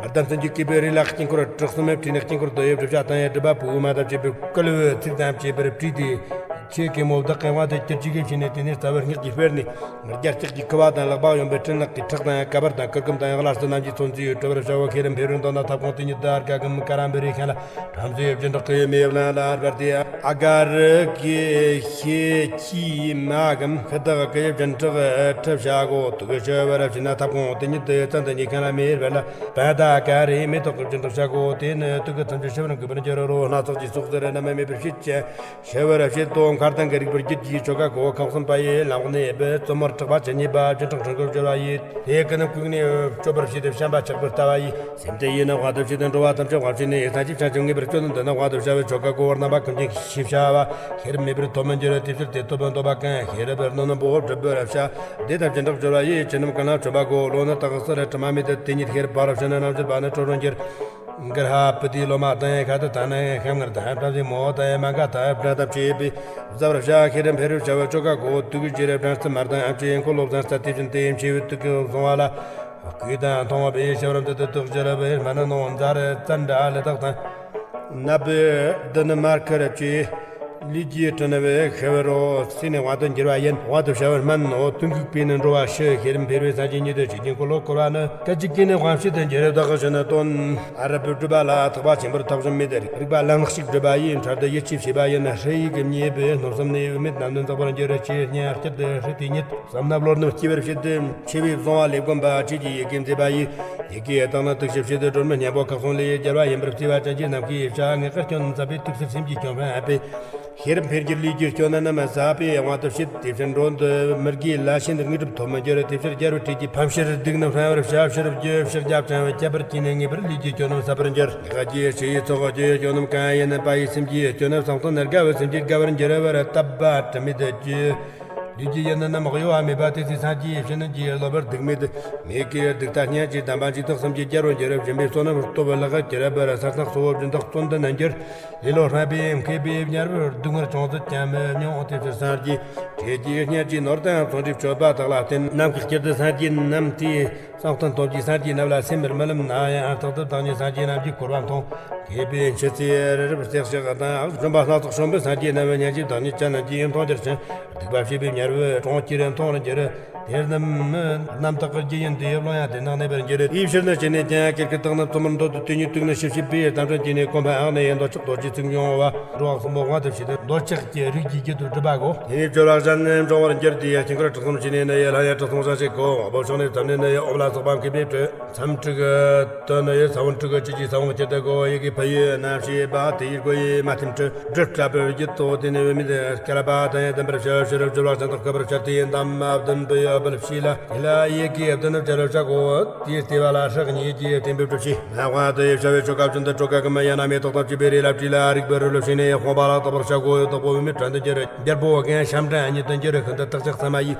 བདག་མཚན་གྱི་སྐུད་པའི་རིགས་ལ་དཀྱིལ་འཁོར་དྲུག་གསུམ་མེ་བྲིས་ནས་དཀྱིལ་འཁོར་དུ་ཡོབ་སྒྲུབ་བྱ་དང་ཡ་སྒྲུབ་པ་པོའི་མ་དང་བཅས་པའི་བསྐུལ་བའི་ཚིག་དང་བཅས་པར་བྲིས་ཏེ། ཆོས་གོས་མོ་བདག་གི་དབང་དུ་གྱུར་ཅིག་གི་ཕྱི་ནས་དེ་ནས་རྩ་བར་སྔགས་ཀྱིས་སྤེལ་ནས། རྒྱ་སྐྱེགས་ཀྱི་ཁུ་བ་དང་ལག་པ་གཡོན་པའི་སྤྲིན་ལག་གི་ཁྲག་དང་ཀ་བར་དང་གུར་གུམ་དང་ཡང་གླ་རྩི་རྣམས་ཀྱིས་ཚོན་རྩིས་གྲུབ་པར་བྱའོ། ཤེས་རབ་འཕེལ་བར་འདོད་ན་ཐབ་ཁུང་དེ་ཉིད་དུ་ཨརྒ་གམ་ཀ་ར་འབུ་རི་ཤང་ལ་བྲམ་ཟེའི་སྦྱིན་བདག་གི་མེ་བླངས་ལ་སྦར་ཏེ། ཨ་ག་རུ་གི་ཤེ་ཁྱི་མ་གམ་ཤི་དག་གི་སྦྱིན་བདག་ཁྲི་བྱ་གོ། དུག་གི་ཤི་བར་བྱེད་ན་ཐབ་ཁུང་དེ་ཉིད་དུ་ཙན་དན་གྱི་ཤང་ལ་མེ་སྦར་ལ་བ་ད་ག་རེ་མེ་ཏོག་གི་སྦྱིན་བདག་བྱ་གོ། དེ་ནི་དུག་གི་ཐམས་ཅད་ཤི་བར་འགུགས་པར་འགྱུར་རོ། སྣ་ཚོགས་ཀྱི་སོགས་ཟེར་རྣམ་སྨད་མེད་པར་བྱེད་ཅིང་། ཤི་བར་བྱེད་དོ། མཁར་དང་གི་རིགས་པར་བརྒྱུད་ཀྱི་ཆོ་ག་གོ། ཁང་གསུམ་པ་ཡི་ལམ་གནས་པའི་བཙུན་མོར་གྲགས་པ་ཇི་སྙེད་པ་སྦྱིན་གྲོགས་ཁྲིན་གོ་སྦྱོར་བ་ཡི། དེ་ཀུན་ནི་བཀུག་ནས་སྤྱོད་པར་བྱེད་དེ་བྱམས་པ་ཆགས་པར་ལྟ་བ་ཡི། སེམས་དེ་ཡིས་ནི་དབང་དུ་བྱས་ཏེ་འགྲོ་བ་ཐམས་ཅད་དབང་བྱས་ནས་སངས་རྒྱས་བྱང་ཆུབ་ངེས་པར་སྤྱོད་ནི་འདི་ནི་དབང་དུ་བྱ་བའི་ཆོ་ག་གོ། རྣམ་པ་ཀུན་མཁྱེན་ཞེས་བྱ་བ་ཤེས་རབ་མེད་པར་ཐོབ་མི་འགྱུར། དེ་ཕྱིར་དེ་ཐོབ་པར་འདོད་པ་ཀུན་ཤེས་རབ་རྣོན་པོ་སྒྲུབ་པར་བྱ། དེ་དང་སྦྱིན་གྲོགས་སྦྱོར་བ་ཡིས། ཅི་རྣམས་ཀུན་ལ་མཆོད་པ་གོ། ལོ་ནི་སྟག་གི་སར་དྲི་མ་མེད་དེ། དེ་ཉིད་ཤེས་རབ་ཕ་རོལ་ཕྱིན་ནི། རྣམ་དཔྱོད་པ་ནི་ཁྲོ་བོར་འགྱུར། གུར་ཧ་པུ་ཏི་ལོ་མ་དང་ཁ་དུ་ད་ནི་ཤམ་ངར་དང་བྲམ་ཟེ་མོ་དང་མ་ག་དང་བྲ་དང་བཅས་པའི་བཟའ་བར་བྱ། ཤེས་རབ་འཕེལ་བར་བྱ་བའི་ཆོ་ག་གོ། དུག་གི་ཤེས་རབ་སྦྲང་རྩི་མར་དང་ཨམ་ཆི་འཁོར་ལོ་བཟང་ས་དེ་བཞིན་ཏེ་མཆེ་བའི་དུག་གི་བཟུང་བ་ལ་གོས་དང་མཐོང་བ་པས་ཤ་བར་འདི་ལྟར་དུག་ཤེས་རབ་སྨན་ནོ་མཛའ་རི་ཙན་དྲ་ལི་དྭགས་དང་། ནབ་བི་དི་ནི་མར་ཁུ་ར་བཅས། ལུས་ཀྱི་དྲི་ནི་བས་ཤི་བར་རོ། སྲིད་ནས་དབང་དུ་འགྱུར་བ་ཡིན། དབང་དུ་བྱ་བར་སྨན་ནོ། དུག་འགུགས་པས་ནི་འགྲོ་བ་ཤི། ཤེས་རབ་འཕེལ་བས་སངས་རྒྱས་ཉིད་དུ་སྐྱེ། དཀྱིལ་འཁོར་ལོ་བསྐོར་བ་ནི། སྐད་ཅིག་གིས་ནི་དབང་བྱེད་དུ་འགྱུར། བདག་གི་ཞིང་ནི་སྟོན། ཨ་རབ་སྒྲུབ་པ་ལ་ཐེག་པ་ཆེན་པོར་ཐོགས་བྱུང་མེད་དེ། རིག་པ་ལམ་ལྷག་ཅིག་སྒྲུབ་པ་ཡིས། འཕྲལ་དུ་ཡིད་ཆེས་བྱེད་པ་ཡིན། ཧྲི་ཡིག་གི་མཉེས་པས་སྣོམ་གསུམ་ནས་དབུ་མེད་རྣམས་ནི་འཛག་པར་འགྱུར། ཅེས་སྙན་སྐྱར་དུ་ཧྲི་དེ་ཉིད་བསམ་ན་བློ་རྣམས་སྐྱེ་བར་བྱེད་དེ། མཆེ་བས་བཟུང་བ་ལས་བསྒོམས་པ་བཅས་ཀྱི་ཡི་གེ་མཛད་པ་ཡིས། ཡི་གེ་དག་ནི་དུག་ཤེས་བྱེད་དུ་སྒྲོན་མེ་སྙིང་པོ་ཁ་སོང་ལས་རྒྱལ་བ་ཡིན་པར་བརྩི་བ་ཅན་གྱི་ནམ་མཁའི་ཡིབ་བྱ། ངེས་དགའི་སྐྱོན་ཟབ་པའི་དུག་སེལ་སེམས་ཀྱི་སྐྱོན་ཕན་ཨ་པའི། ཤེས་རབ་འཕེལ་འགྱུར་ལས་ཀྱི་སྐྱོན་ནི་རྣམས་ཟབ་པའི་དབང་དུ་བྱེད། དེ་ཕྱིར་མགྲོན་དུ་མི་དགེའི་ལ་ཕྱིན་དུ་དངོས་གྲུབ་ཐོབ་མི་འགྱུར། དེ་ཕྱིར་རྒྱལ་བུ་ཁྲིད་ཀྱི་ཕམ་ཕྱིར་སྡིག་ནི་ཕྲ་བར་བྱ། ཕྱི་རུ་རྒྱུ་ཕྱག་རྒྱ་བཅིང་བའི་ཁྱད་པར་གྱིས་ནི་ངེས་པར་ལས་ཀྱི་སྐྱོན་རྣམས་ཟབ་པར་འགྱུར། ངེས་དགའ་སྐྱེ་ཕྱི་ཡི་ཚོགས་རྒྱུ་སྐྱོན་རྣམས་གང་ཡིན་པ་ཡི། སེམས་ཀྱི་སྐྱོན་རྣམས་བསམ་གཏན་ནི་དགའ་བའི་སེམས་ཀྱིས་དགའ་བར་འགྱུར་བར་བཏབ་པ་དྲི་མེད་དུ་བརྗོད། ལུས་ཀྱི་ཡུལ་ནི་རྣམ་གཡོ་བ་མེད་པ་དེ་ཚེ་སངས་རྒྱས་ཕྱི་ནི་རྒྱས་ལོ་བར་སྡིག་མེད་དུ། མིག་གི་སྡིག་ལྟ་སྙན་གྱི་དམ་པ་འཇིགས་དང་གསུམ་གྱི་རྒྱལ་པོར་འགྱུར། སྦྱིན་པའི་བསོད་ནམས་སྟོབས་ལེགས་གྱུར་པར། ས་སྟེང་གཙོ་བོ་སྦྱིན་བདག་བཙུན་དུ་ནི་འགྱུར། ལེ་ལོ་རངས་པའི་མཁས་པའི་དམྱལ་བར་སྡུག་བསྔལ་ཅུང་ཟད་ཀྱང་མི་མྱོང་། དེ་ཕྱིར་སངས་རྒྱས་ཁྲོས་ཀྱི་སྙན་གྱི་ནོར་དང་མཚོ་འདྲའི་མཆོད་པ་དག་ལ་བརྟེན། ནམ་མཁའི་དཀྱིལ་དུ་སངས་རྒྱས་རྣམས་དེའི་བསམ་གཏན་སྟོན་གྱི་སངས་རྒྱས་རྣམས་ལ་སེམས་པར་མི་ལམ་ན་ཡང་། རྟག་ཏུ་བདག་ཉིད་སངས་རྒྱས་རྣམས་ཀྱིས་བསྐོར་བ་མཐོང་། མཁས་པའི་མཆེ་རྩེའི་རི་རབ་བརྩེགས་ཤིང་དང་། ལྗོན་པ་སྣ་ཚོགས་བྱོན་པའི་སངས་རྒྱས་རྣམས་ཉན་ཞིང་བདག་ཉིད་ཅན་རྣམས་ཀྱིས་མཐོང་གྱུར་ཅིང་། སྡིག་པ་བྱས་པའི་དམྱལ་བའི་གྲོང་ཁྱེར་མཐོང་བར་འགྱུར། དེ་རྣམས་རྣམ་དག་གི་རྒྱུ་ཡིན་ཏེ། བློ་ཡང་དེ་ནང་གནས་པར་འགྱུར། དེའི་ཕྱིར་ནི་ཅི་ནས་ཀྱང་སྐྱེ་དཀའི་དག་ནི་བརྩོན་པར་འདོད་དོ། དེ་ཉིད་དུག་ནི་ཤི་བྱེད་པའི་གཏམ་དྲན་གྱིས་ནི་གོ་འཕང་ནི་འདོད་ཆགས་རྡོ་རྗེའི་ཚིག་འབྱུང་བ། འགྲོ་བ་གསུམ་པོ་དབང་དུ་བྱས་ཏེ་འདོད་ཆགས་ཀྱི་རིགས་ཀྱི་རྒྱུད་དུ་གྲུབ་པ་གོ། དེ་ནས་སྦྱོར་བ་གཞན་ནི་འབྱུང་བར་འགྱུར་ཏེ། དཀྱིལ་འཁོར་དྲུག་གསུམ་ཕྱི་ནས་ནི་ཡི། ལྷ་ཡི་དྲུག་སྟོང་ཞལ་ཕྱེད་གོ། དབང་པོ་ཕྱོགས་ནས་བརྩམས་ནས་ནི་ཡི། འོབས་ལ་སོགས་པ་མཁས་པས་སྤྲུལ། མཚམས་དྲུག་ཏུ་ནི་ཡི། ས་བོན་དྲུག་གི་བཅུད་ཀྱི་ས་བོན་གྱི་དུ་གོ། ཡི་གེ་ཕུ་ཡི་རྣམ་ཤེས་པ། དེ་ཡི་སྒོ་ཡི་མ་ཐེམ་དྲུག་སྒྲིབ་བྲལ་བའི་རྒྱུད་དོ། དེ་ནི་བུད་མེད་སྐལ་པ་དང་ཡང་ལྡན་པར་བྱ། ཕྱི་རུ་སྦྱོར་བ་གཞན་དག་བསྐུལ་བར་བྱ་སྟེ། འདམ་བདུན་པོ་ཡི་འོབས་ཕྱེད་ལ། དེ་ལ་ཡི་གེ་བདུན་ནི་སྦྱར་བར་བྱ་གོ། དེའི་ལྟེ་བ་ལ་ཧྲཱིཿ་ཉིད་ཀྱིས་བརྟན་པའི་སྒྲུབ་བྱེད། སྣ་དབང་དུ་ཡི་བྱ་བའི་ཆོ་ག་བྱོན་ཏེ། གྲོ་ག་གི་མི་ཡང་ན་མེ་ཏོག་དང་བཅས་པའི་རིགས་ལ་བྲིས་ལ། རིག་པའི་རི་ལ་ཕྱིན་ནས་དཔུང་པ་ལ་བཏགས་པར་བྱ་གོ། བདག་པོ་བུད་མེད་བྲན་དུ་འགྱུར། རྒྱལ་པོ་གང་ཤམ་བྲན་ཉིད་དུ་འགྱུར། ཤིན་ཏུ་བརྟག་དཔྱད་ཟབ་མོ་ཡིས།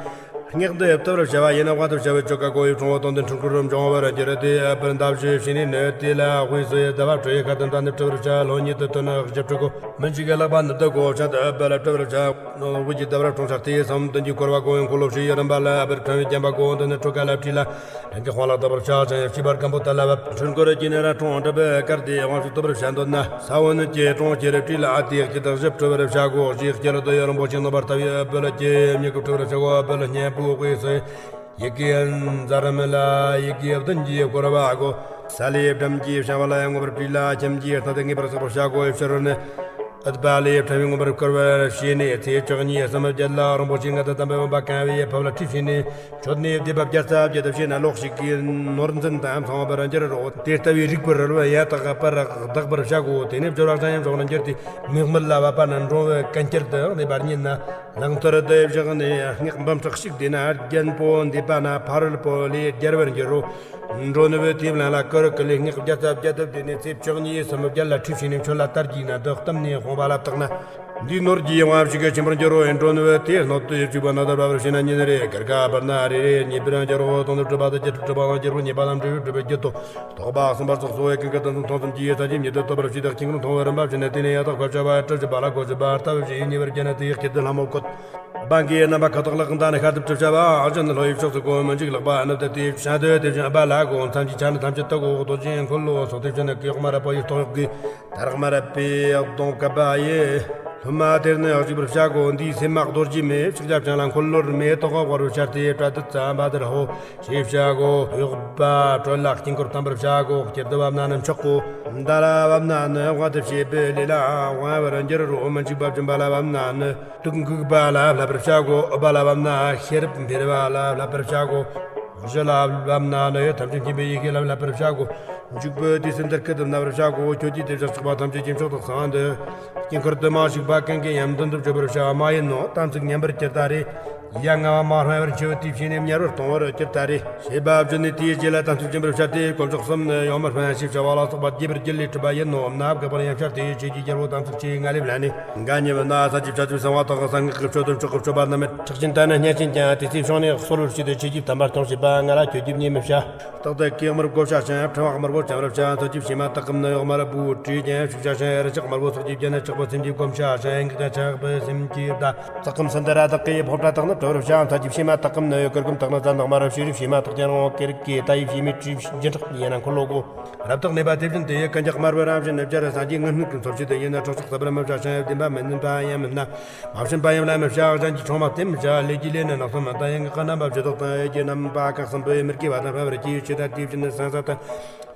སྔགས་འདི་བཏུ་བར་བྱ་བ་ཡིན་ན། དབང་དུ་བྱ་བའི་ཆོ་ག་གོ་ཡི་ཕྲེང་བ་དང་ལྡན། འཁྲུལ་འཁོར་འབྱུང་བར་འགྱུར་ཏེ། ཨ་པར་འདབ་བཞི་བྱས་ནས་ནི། དེ་ལ་དབུས་སུ་ཟླ་བ་སྤྲོ་ཡི་ཁ་དང་། ད་ནི་སྤྲོ་བར་བྱ། ལྷོ་ཉིད་དུ་སྟོན་ན་བཞི་སྤྲོ་གོ། མི་འཇིགས་ལག་པ་ནི་བདུད་གོ་ཆེན་དུ། ཨ་པར་སྤྲོ་བར་བྱ། དབུས་ཀྱི་ཟླ་བ་སྤྲོ་འཆར་ཏེ། སམ་བདུན་གྱི་བསྐོར་བ་གོ་ཡི་འཁོར་ལོ་བཞི་ཡི་རིམ་པ་ལ། ཨ་པར་ཕྲེང་བའི་བརྒྱན་པ་གོ། འདི་ནི་སྤྲོ་ག་ལ་བྲིས་ལ། ལྷན་སྐྱེས་དབང་ལ་བདག་པར་བྱ་ཞིང་། བྱིས་པ་སྒམ་པོ་དེ་ལ་བབ། འཁྲུལ་འཁོར་གྱི་ནི་ར་ཁྲོང་འགྲིབ་པའི་དཀར་དེ་དབང་ཕྱུག་བཏུ་བར་བྱ་འདོད་ན། ས་བོན་གྱི་གྲོང་ཁྱེར་བྲིས་ལ། ཨ་དེའི་དཀྱིལ་དུ་བཞི་སྤྲོ་བར་བྱ་གོ། ཞེས་སྐྱེ་ལོ་དུ་ཡོད་རིན་པོ་ཆེ་ནོར་བར་ཐབས་ཡོད། ཨ་པུ་ལ་སྐྱེ་མྱུ་གུ་སྤྲོ་བར་བྱ་གོ། ཨ་པུ་ལ་སྙན་པོའི་དབུས་སུ་ཡི་གེ་འཛར་མི་ལ། ཡི་གེ་བདུན་གྱིས་བསྐོར་བ་གོ། ས་ལེ་སྦྲམ་གྱི་བྱ་བ་ལ་ཡང་མངོན་པར་བྲིས་ལ། ཁྱིམ་གྱི་སྟེང་དུ་ངེས་པར་བསགས་པར་བྱ་གོ། ཕྱི་རོལ་ནི། ཨུཏྤ་ལའི་ཕྲེང་བས་མངོན་པར་བསྐོར་བར་བྱས་ནས། ཚེས་བཅུ་གཉིས་སུམ་བརྒྱད་ལ་རིན་པོ་ཆེ་མངལ་དུ་བལྟམས་པའི་བུམ་པ་གང་བའི་ཕུབ་ལ་ཁྲུས་བྱས་ནས། མཆོད་གནས་སྡེ་པ་བརྒྱ་རྩ་བརྒྱད་དུ་བྱས་ན། ལོགས་ཤིག་གིས་ནོར་འཛིན་དང་མཚུངས་པར་འགྱུར་རོ། དེ་ལྟ་བུའི་རིགས་པར་རོལ་བའི་ཡ་དག་པར་གདགས་པར་བྱ་གོ། དེ་ནས་སྦྱོར་བ་གཞན་ཡང་འཇོག་ལ་འགྱུར་ཏེ། མིག་སྨད་ལ་བབ་པ་ན་འགྲོ་བའི་ཀུན་ཁྱེར་དུ་གནས་པར་ཉེ་ན། ལང་ཐོར་དུ་བཞག་ནས་སྔགས་འབུམ་ཕྲག་གཅིག་བཟླས་ན། རྒྱན་པོ་འདེབས་པ་ན་ཕ་རོལ་པོ་ལས་རྒྱལ་བར་འགྱུར་རོ། འགྲོ་ནུབ་དེའི་ལན་ལ་ཀུ་རུ་ཀུ་ལེ་སྔགས་བརྒྱ་རྩ་བརྒྱད་དུ་བཟླས་ནས། ཚེས་བཅུ་གཉིས་སུམ་བརྒྱད་ལ་ཁྲུས་བྱས་ནས། མཆོད་ལ་དར་གྱིས་ན་བདག་བལྟམས་ནས་དབང་བ་ལ་བཏགས་ན། འདིས་ནོར་གྱི་དབང་ཕྱུག་གི་ཆེན་པོར་འགྱུར་རོ། ཡིན་འགྲོ་ནུབ་དེའི་སྣོད་དུ་ཡིབ་ཅིག་པ་ན་དར་བ་བར་བྱས་ན་ཉིན་རེ་སྐར་ཁ་བར་ན་རེ་རེ་གཉིས་པར་འགྱུར་རོ། དོན་དུ་གྲུབ་པ་དང་བརྒྱད་ཁྲི་གྲུབ་པའང་འགྱུར་རོ། ཉེས་པ་རྣམས་གྲོལ་བའི་གྲུབ་པའི་རྒྱུད་དོ། རྟོག་པ་གསུམ་པར་སོགས་སོ་བའི་ཀུན་དགའ་དང་མཐོང་གསུམ་གྱིས་ས་ཆའི་མྱུར་དུ་ཐོབ་པར་བྱེད་དེ། དཀྱིལ་འཁོར་མཐོང་བའི་རིམ་པ་བྱས་ནས། དེ་ནས་ཡང་དག་ཕལ་ཆེ་བ་སྤྲུལ་བཞིན་པ་ལ་གོ་བཞིན་པ་ལྟ་བུ་བཞིན་ཉེ་བར་བརྒྱན་ནས། དེའི་དཀྱིལ་དུ་ལྷ་མོ་བཀོད། འབངས་ཀྱི་རྣམ་པ་ཁ་དོག་ལག་མདའ་ནི་ཤར་དུ་གྲུབ་བྱ་བ། ཨ་ཅན་ལྷོ་ཡི་ཕྱོགས་སུ་གོ། མི་འཇིགས་ལག་པ་ནི་བདུད་དེ། ཤ་འདོད་དེ་བཞིན་ཨུཏྤ་ལ་གོ། མཚམས་ཀྱི་ཆ་ནི་ཐམས་ཅད་དུ་གོ། རྡོ་རྗེ་འཁོར་ལོ་སོགས་དེ་བཞིན་ནི། གཡོག་མར་པོ་ཡི་སྟོད་གཡོགས་ཀྱི། དར་དམར་པོས་གདོང་བཀབ་པ་ཡི། སློབ་མ་དེར་ནི་གཟིགས་པར་བྱ་གོ། འདིའི་སེམས་མ་རྡོ་རྗེ་མེ། ཕྱུགས་ཀྱི་སྤྱན་ལ་འཁོར་ལོར་མེ་ཏོག་བར་བར་ཤར་ཏེ། བྲག་ཏུ་ཙམ་པ་དེར་ཧོ། ཞེས་བྱ་གོ། གཡོག་པ་དྲོད་ལ་དཀྱིལ་འཁོར་གཏམས་པར་བྱ་གོ། དཀྱིལ་དུ་བབ་ན་ནི་མཆོག་གོ། མདའ་ལ་བབ་ན་ནི་དབང་དུ་བྱེད་པའི་ལས་ལ་དབང་བར་འགྱུར་རོ། མི་འཇིགས་པ་སྦྱིན་པ་ལ་བབ་ན་ནི། དུག་འགུགས་པ་ལ་བསླབ་པར་བྱ་གོ། ཨུཏྤ་ལ་བབ་ན་ཤེས་རབ་འཕེལ་བ་ལ་བསླབ་པར་བྱ་གོ། གཞུ་ལ་བབ་ན་ནི་ཐམས་ཅད་མཁྱེན་པའི་ཡེ་ཤེས་ལ་བསླབ་པར་བྱ་གོ། འཇུག་པའི་དུས་སུ་འདིར་སྐད་དུ་སྨྲ་བར་བྱ་གོ། ཁྱོད་ཀྱིས་དེ་བཞག་ཆགས་པ་ཐམས་ཅད་ཀྱི་མཆོག་ཏུ་གསང་དུ། དཀྱིལ་འཁོར་དུ་མ་ཞུགས་པ་ཀུན་གྱི་ཡང་མདུན་དུ་བརྗོད་པར་བྱ་བ་མ་ཡིན་ནོ། དམ་ཚིག་ཉམས་པར་གྱུར་ད་རེ། ཡ་ང་བ་མ་སྨྲ་བར་འཆི་བའི་དུས་ཕྱིན་ནས་དམྱལ་བར་ལྟུང་བར་གྱུར་ད་རེ། ཞེས་པ་བརྗོད་ནས་དེའི་རྗེས་ལ་དམ་ཚིག་སྦྱིན་པར་བྱ་སྟེ། དཀོན་མཆོག་གསུམ་ནི་ཡོངས་སུ་སྤངས་ཞེས་བྱ་བ་ལ་སོགས་པ་རྒྱས་པར་རྒྱུད་ལས་གྲུབ་པ་ཡིན་ནོ། ནབ་ག་པར་ཡང་ཤར་ཏེ་ཆོས་ཀྱི་རྒྱལ་པོ་དམ་ཚིག་ཆེ་ང་ལེབ་ལ་ནི། འགའ་ཉེ་བ་ན་ས་ཀྱི་བྱ་ཚུལ་གསང་བ་དག་གསང་སྔགས་ཀྱི་མཆོད་དོན་མཆོག་གི་མཆོད་པ་རྣམས་མཁྲེགས་ཤིང་དག་ནི་སྙན་ཤིང་ཀྱང་དེ་ཚེ་བྱུང་ནས་གསོལ་བར་བྱས་ཏེ། ཆོས་ཀྱི་དམ་པ་སྐྱོང་བྱེད་པ་ང་ལ་ཁྱོད་ཀྱིས་བརྙས་མི་བྱ། རྟག་ཏུ་གེགས་མར་བགོ་བྱ་ཞིང་ཕྲེང་བ་དམར་པོ་འཆང་བར་བྱ། མཚོན་གྱི་བྱེ་མ་དག་གམ་ནི་གཡོག་མར་བུ་བྲིས་ཀྱང་ཤུགས་བྱ་ཞིང་། རི་ལྕགས་དམར་པོ་སོགས་ཀྱིས་བརྒྱན་ནས་ཆགས་པ་སེམས་ཀྱིས་བསྒོམ་བྱ་ཞིང་། ངག་ཀྱང་ཆགས་པའི་སེམས་ཀྱིས་བཟླ། རྩེ་གམ་སུ་འདྲ་དག་གི་ཕོ་བྲང་དག་ནི་བྲི་བར་བྱ། མཚོན་གྱི་བྱེ་མ་དག་གམ་ནི་གུར་གུམ་དག་ནི་རྩྭ་ནག་དམར་བ་བྱུ་རུའི་བྱེ་མ་དག་ཀྱང་རང་དགེ་རིགས་ཀྱི་ལྟ་བའི་བྱེ་མའི་བྲིས་བྱིན་ཕྲག་ཡིན་ན་འཁོར་ལོ་སྒོ། རབ་རྟོག་གནས་པ་དེ་བཞིན་དུ་ཡི་ཀུན་ཀྱག་དམར་པོའི་རང་བཞིན་ནི་སྦྱར་སངས་རྒྱས་དངོས་སྨྲིག་གི་མཚོན་བྱེད་དུ་ཡིན་ན། སྲོག་ཆགས་གསད་པར་མི་བྱ་ཞིང་བདེན་པ་མི་ཉན་པ་ཡང་མི་སྨྲ། མ་བྱིན་པ་ཡིན་ལ་མི་བྱ། གཞན་གྱི་ཆུང་མ་སྟེ་མི་བྱ། ལས་ཀྱི་ལས་ནི་ནགས་སུ་མི་ལྟ་ཡང་། ངག་གི་རྣམ་པ་བཞི་དག་དང་ཡིད་ཀྱི་རྣམ་པ་ཁག་གསུམ་པོས་མི་དགེ་བ་དང་ཕལ་པར་སྐྱེ་བའི་ཆོས་དག་དེ་བཞིན་ནི་སེམས་སུ་དང་།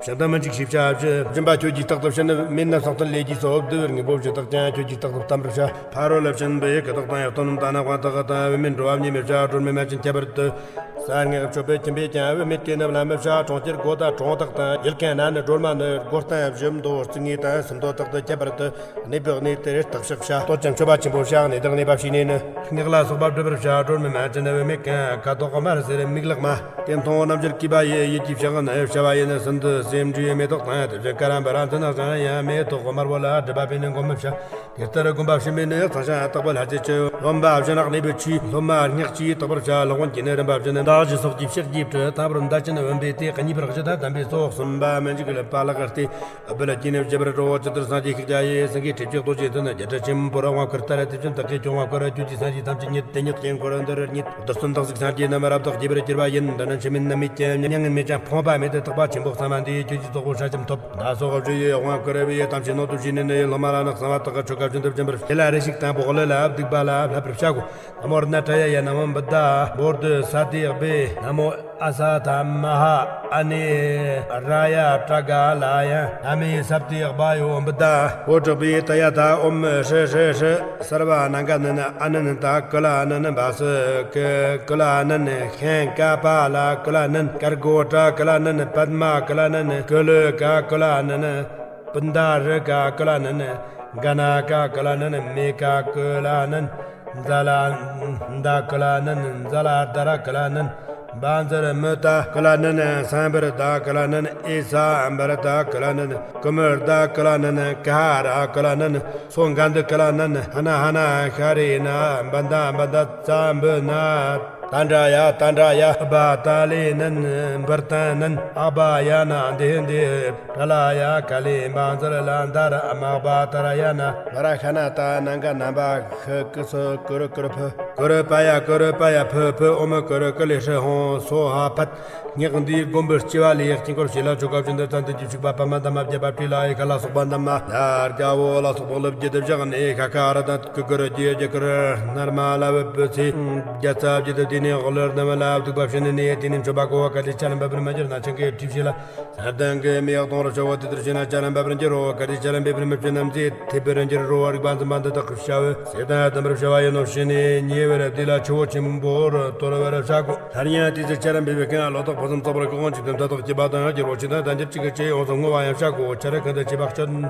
བྱིན་དང་མི་འཇིགས་ཤེས་བྱ་བཞི། སྦྱིན་པ་ཁྱོད་ཀྱིས་རྟག་ཏུ་བྱིན། མེད་ན་སྲོག་ཐུན་ལས་ཀྱིས་གསོ། བསྡུ་བའི་དངོས་པོ་བཞི་དག་ཀྱང་ཁྱོད་ཀྱིས་རྟག་ཏུ་བསྟམ་པར་བྱ། ཕ་རོལ་ཕྱིན་པའི་སྐུ་དག་དང་། ཡང་སྟོན་རྣམས་དང་ནི་དབང་དག་དང་། བུད་མེད་འགྲོ་བ་བརྙས་མི་བྱ། སྒྲོལ་མའི་མན་ཆད་ཁྱད་པར་དུ། གསང་སྔགས་མཆོད་པའི་ཁྱིམ་པས་ཀྱང་བུད་མེད་དེ་རྣམས་ལ་མི་བྱ། གྲོང་ཁྱེར་སྒོ་དང་གྲོང་དག་དང་ཡུལ་མཁན་ན་ནི། སྒྲོལ་མ་ནི་སྒོ་གཏན་བཞི་མདོ་རྩིག་ངོས་དང་སུམ་མདོ་དག་ཏུ་ཁྱད་པར་དུ། གནས་པའི་གནས་དེར་བརྟག་ཕྱག་བྱ། བསྟོད་ཅིང་མཆོད་པ་ཆེན་པོ་བྱ། གནས་དང་གནས་པ་ཕྱེ་ནས་ནི། སྔགས་ལ་སོགས་པ་བསྒྲུབ་པར་བྱ། སྒྲོལ་མའི་མན་ཆད་ནི་བུད་མེད་ཀུན། ཁ་དོག་དམར་སེར་མིག་ལོག་མ། དེ་མཐོང་རྣམ་འགྱུར་གུས་པ་ཡིས། ཡིད་ཀྱིས་ཕྱག་ནི་བྱ་བ་ཡིན། སུམ་མདོ་སེ་འབྲུའི་མེ་ཏོག་དང་། དེ་བཞིན་ཀ་རམ་བ་ར་མཚན་ནག་ཅན་ཡང་། མེ་ཏོག་དམར་པོ་ལ་སྒྲིབ་པ་བས་ནི་འགོམ་མི་བྱ། དེ་ལྟར་བསྒོམ་པ་བྱིན་པས་ནི། གཙང་ཞིང་དག་པའི་ལྷ་རྫས་ཀྱི། སློབ་མ་བཞི་ནག་གནས་པའི་ཆོས། སློབ་མ་སྔགས་ཀྱིས་དག་པར་བྱ། ལག་པ་གིས་ནི་རིམ་པ་བཞིན། མདའ་བཞི་སོགས་ཀྱིས་ཕྱག་བགྱིས་བྲི། ཐལ་བར་མདའ་ཅན་བུམ་པས་དེ། གཉིས་པར་གཞུ་དང་དམ་པའི་ཚོགས། གསུམ་པ་མི་འཇིགས་ལག་པ་ལ་བསྟོད། ཨུཏྤ་ལ་སྐྱེས་ནས་བཞུ་བར་འགྲོ། ཇི་ལྟར་སངས་རྒྱས་ཤཱཀྱ་ཡི། སེང་གེའི་ཁྲི་བརྒྱད་རྡོ་རྗེ་འཛིན། རྒྱ་གྲལ་ཆེན་པོར་དབང་བསྐུར་ལྟར། དེ་བཞིན་བདག་གིས་ཀྱང་དབང་བསྐུར། ཁྱོད་ཀྱིས་སངས་རྒྱས་ཐམས་ཅད་ཉིད། དེ་ཉིད་ཀྱི་འཁོར་འདིར་ཉིད། རྡུལ་ཚོན་དག་ཞིག་སངས་རྒྱས་རྣམས། རབ་བདག་རྒྱས་པར་གྱུར་པ་ཡིན། འདི་ནི་འཆི་མེད་ནད་མེད་ཀྱི། མྱ་ངན་མེད་ཅིང་ཕོངས་པ་མེད་དེ། ཐེག་པ་ཆེན་པོ་གསང་བ་འདིའི། ཁྱོད་ཀྱི་ཚོགས་པོ་སྲ་ཞིང་ཐོབ། མདའ་སོགས་བཞི་ཡིས་དབང་བསྐུར་བའི། དམ་ཆོས་སྣོད་དུ་བྱས་ནས་ནི། སློབ་མ་ལ་ནི་གསང་བ་དག་གི་ཆོ་ག་བཞིན་དུ་སྦྱིན་པར། དེ་ལ་རེ་ཞིག་དང་པོ་གླུ་ལ་བདུག་པ་ལ་བསླབ་པར་བྱ་གོ། ན་མོ་རཏྣ་ཏྲཱ་ཡ་ཡ། ན་མོ་བུདྡྷ་བོ་དྷི་ས་ཏྭ་བྷེ། ན་མོ་ཨ་ས་ཐ་མ་ཧ་ཨ་ནེ་ར་ཡ་ཏྲ་ག་ལ་ཡ། ན་མེ་སབ་ཏྭ་བྷ་ཡོ་བུདྡྷ་བྷོ་ཊ་བྷེ་ཏ་ཡ་ཐཱ། ཨོཾ་ཧྲཱིཿ་ཧྲཱིཿ་ཧྲཱིཿ་སརྦ་ནཱ་ག་ནཱི་ཨ་ནཱ་ནཱི་ད་ཀུ་ལ་ནཱི། བྷཱ་སུ་ཀུ་ལ་ནཱི། ཤཱི་ཀ་པཱ་ལ་ཀུ་ལ་ནཱི། ཀརྐོ་ཊ་ཀུ་ལ་ནཱི། པདྨ་ཀུ་ལ་ནཱི། ཀུ་ལུ་ཀ་ཀུ་ལ་ནཱི། པུན་ད་རུ་ཀ་ཀུ་ལ་ནཱི། ག་ན་ཀ་ཀུ་ལ་ནཱི། མེ་ཀ་ཀུ་ལ་ནཱི། ཛ་ལ་ད་ཀུ་ལ་ནཱི། ཛ་ལ་ད་ར་ཀུ་ལ་ནཱི། བཛྲ་མུ་ད་ཀུ་ལ་ནཱི། སཾ་བྷྲ་ད་ཀུ་ལ་ནཱི། ཨེ་ས་བྷྲ་ད་ཀུ་ལ་ནཱི། ཀུ་མུ་ད་ཀུ་ལ་ནཱི། ཀ་ཧ་ར་ཀུ་ལ་ནཱི། སོ་ག་ནྡྷ་ཀུ་ལ་ནཱི། ཧ་ན་ཧ་ན་ཤཱ་རེ་ན། བན་ད་བན་ད་ཙ་འབུ་ན། ཏཱན་ཏྲ་ཡ་ཏཱན་ཏྲ་ཡ། བ་ཏཱ་ལེ་ནན་བར་ཏན་ནན། ཨ་བ་ཡ་ན་དེ་དེ། ཏྲ་ལ་ཡ་ཀ་ལེ་མ་ཛར་ལ་འདར། མ་བ་ཏར་ཡ་ན། བ་ར་ཤ་ན་ཏ་ནན་ག་ན་བ། ཤི་ཀི་སི་ཀུ་རུ་ཀུ་རུ་ཕུ། ཀུ་རུ་པ་ཡ་ཀུ་རུ་པ་ཡ། ཕུ་ཕུ་ཨོ་མི་ཀུ་རུ་ཀུ་ལེ་ཧྲི་ཧོང་སོ་ཧ་ཕད། སྔགས་འདིའི་མགོན་པོ་སྐྱེ་བ་ལེན་ཡག་དཀྱིལ་འཁོར་བྱས་ལ་ཆོ་ག་བྱོན་དུ་ཙམ་དུ་རྒྱུ་ཕྱུག་པ་པདྨ་འདབ་མ་བརྒྱད་པ་སྤྲེལ་ལ་ཡི་ཁ་ལ་སོགས་པ་འདབ་མ་ལ་རྒྱ་བོ་ལ་སོགས་པ་ཀླུ་བརྒྱད་དུ་བཞག་ནས་ཤ་ཁ་ར་དང་ཀུ་ཀུ་རུ་རྒྱུ་རྒྱུ་ཀུ་རུ་སྣར་མ་ལ་བུ་བུ་ཚེ་བརྒྱ་རྩ་བརྒྱད་དུ་དེ་ནས་ཀླུ་འདབ་མ་ལ་བདུག་པ་བྱིན་ནས་དེ་ནས་མཆོད་པ་གོ་བ་ག་དེ་ཆ་ལམ་པ་པར་མ་གྱུར་ན་ཆང་གི་དྲིས་བྱས་ལ། ས་དང་གི་མེ་ཡག་གཏོང་རུ་ཤོག་དེ་ལྟར་བྱས་ན་ཆ་ལམ་པ་པར་འགྱུར་རོ། ག་དེ་ཆ་ལམ་པའི་པར་མི་བྱེད་ནམ་ཚེ་ཐེབས་པར་འགྱུར་རོ། རིག་པ་འཛིན་པ་འདི་དག་གི་བྱ་བའི་ཟས་དང་ལྡན་པར་བྱ་བ་ཡིན་ནོ་ཞེས་ནས་ཉེ་བར་དེ་ལ་ཆུ་བོ་ཆེན་པོར་གཏོར་བར་བྱ་དགོས། སླར་ཡང་དེ་ཚེ་ཆ་ལམ་པའི་པར་གང་ལོ་ཏོག་ཕོ་སམ་ཚོགས་པར་གང་ཅིག་དང་མཐའ་དག་སྐྱེད་པ་དང་འགྱུར་རོ། ཆེ་དང་དང་འགྱུར་གཅིག་གི་ཆེ་ཡོངས་སུ་བསྔོ་བ་ཡང་བྱ་དགོས། ཆ་ར་གང་དུ་བྱེད་པ་སྤྱོད།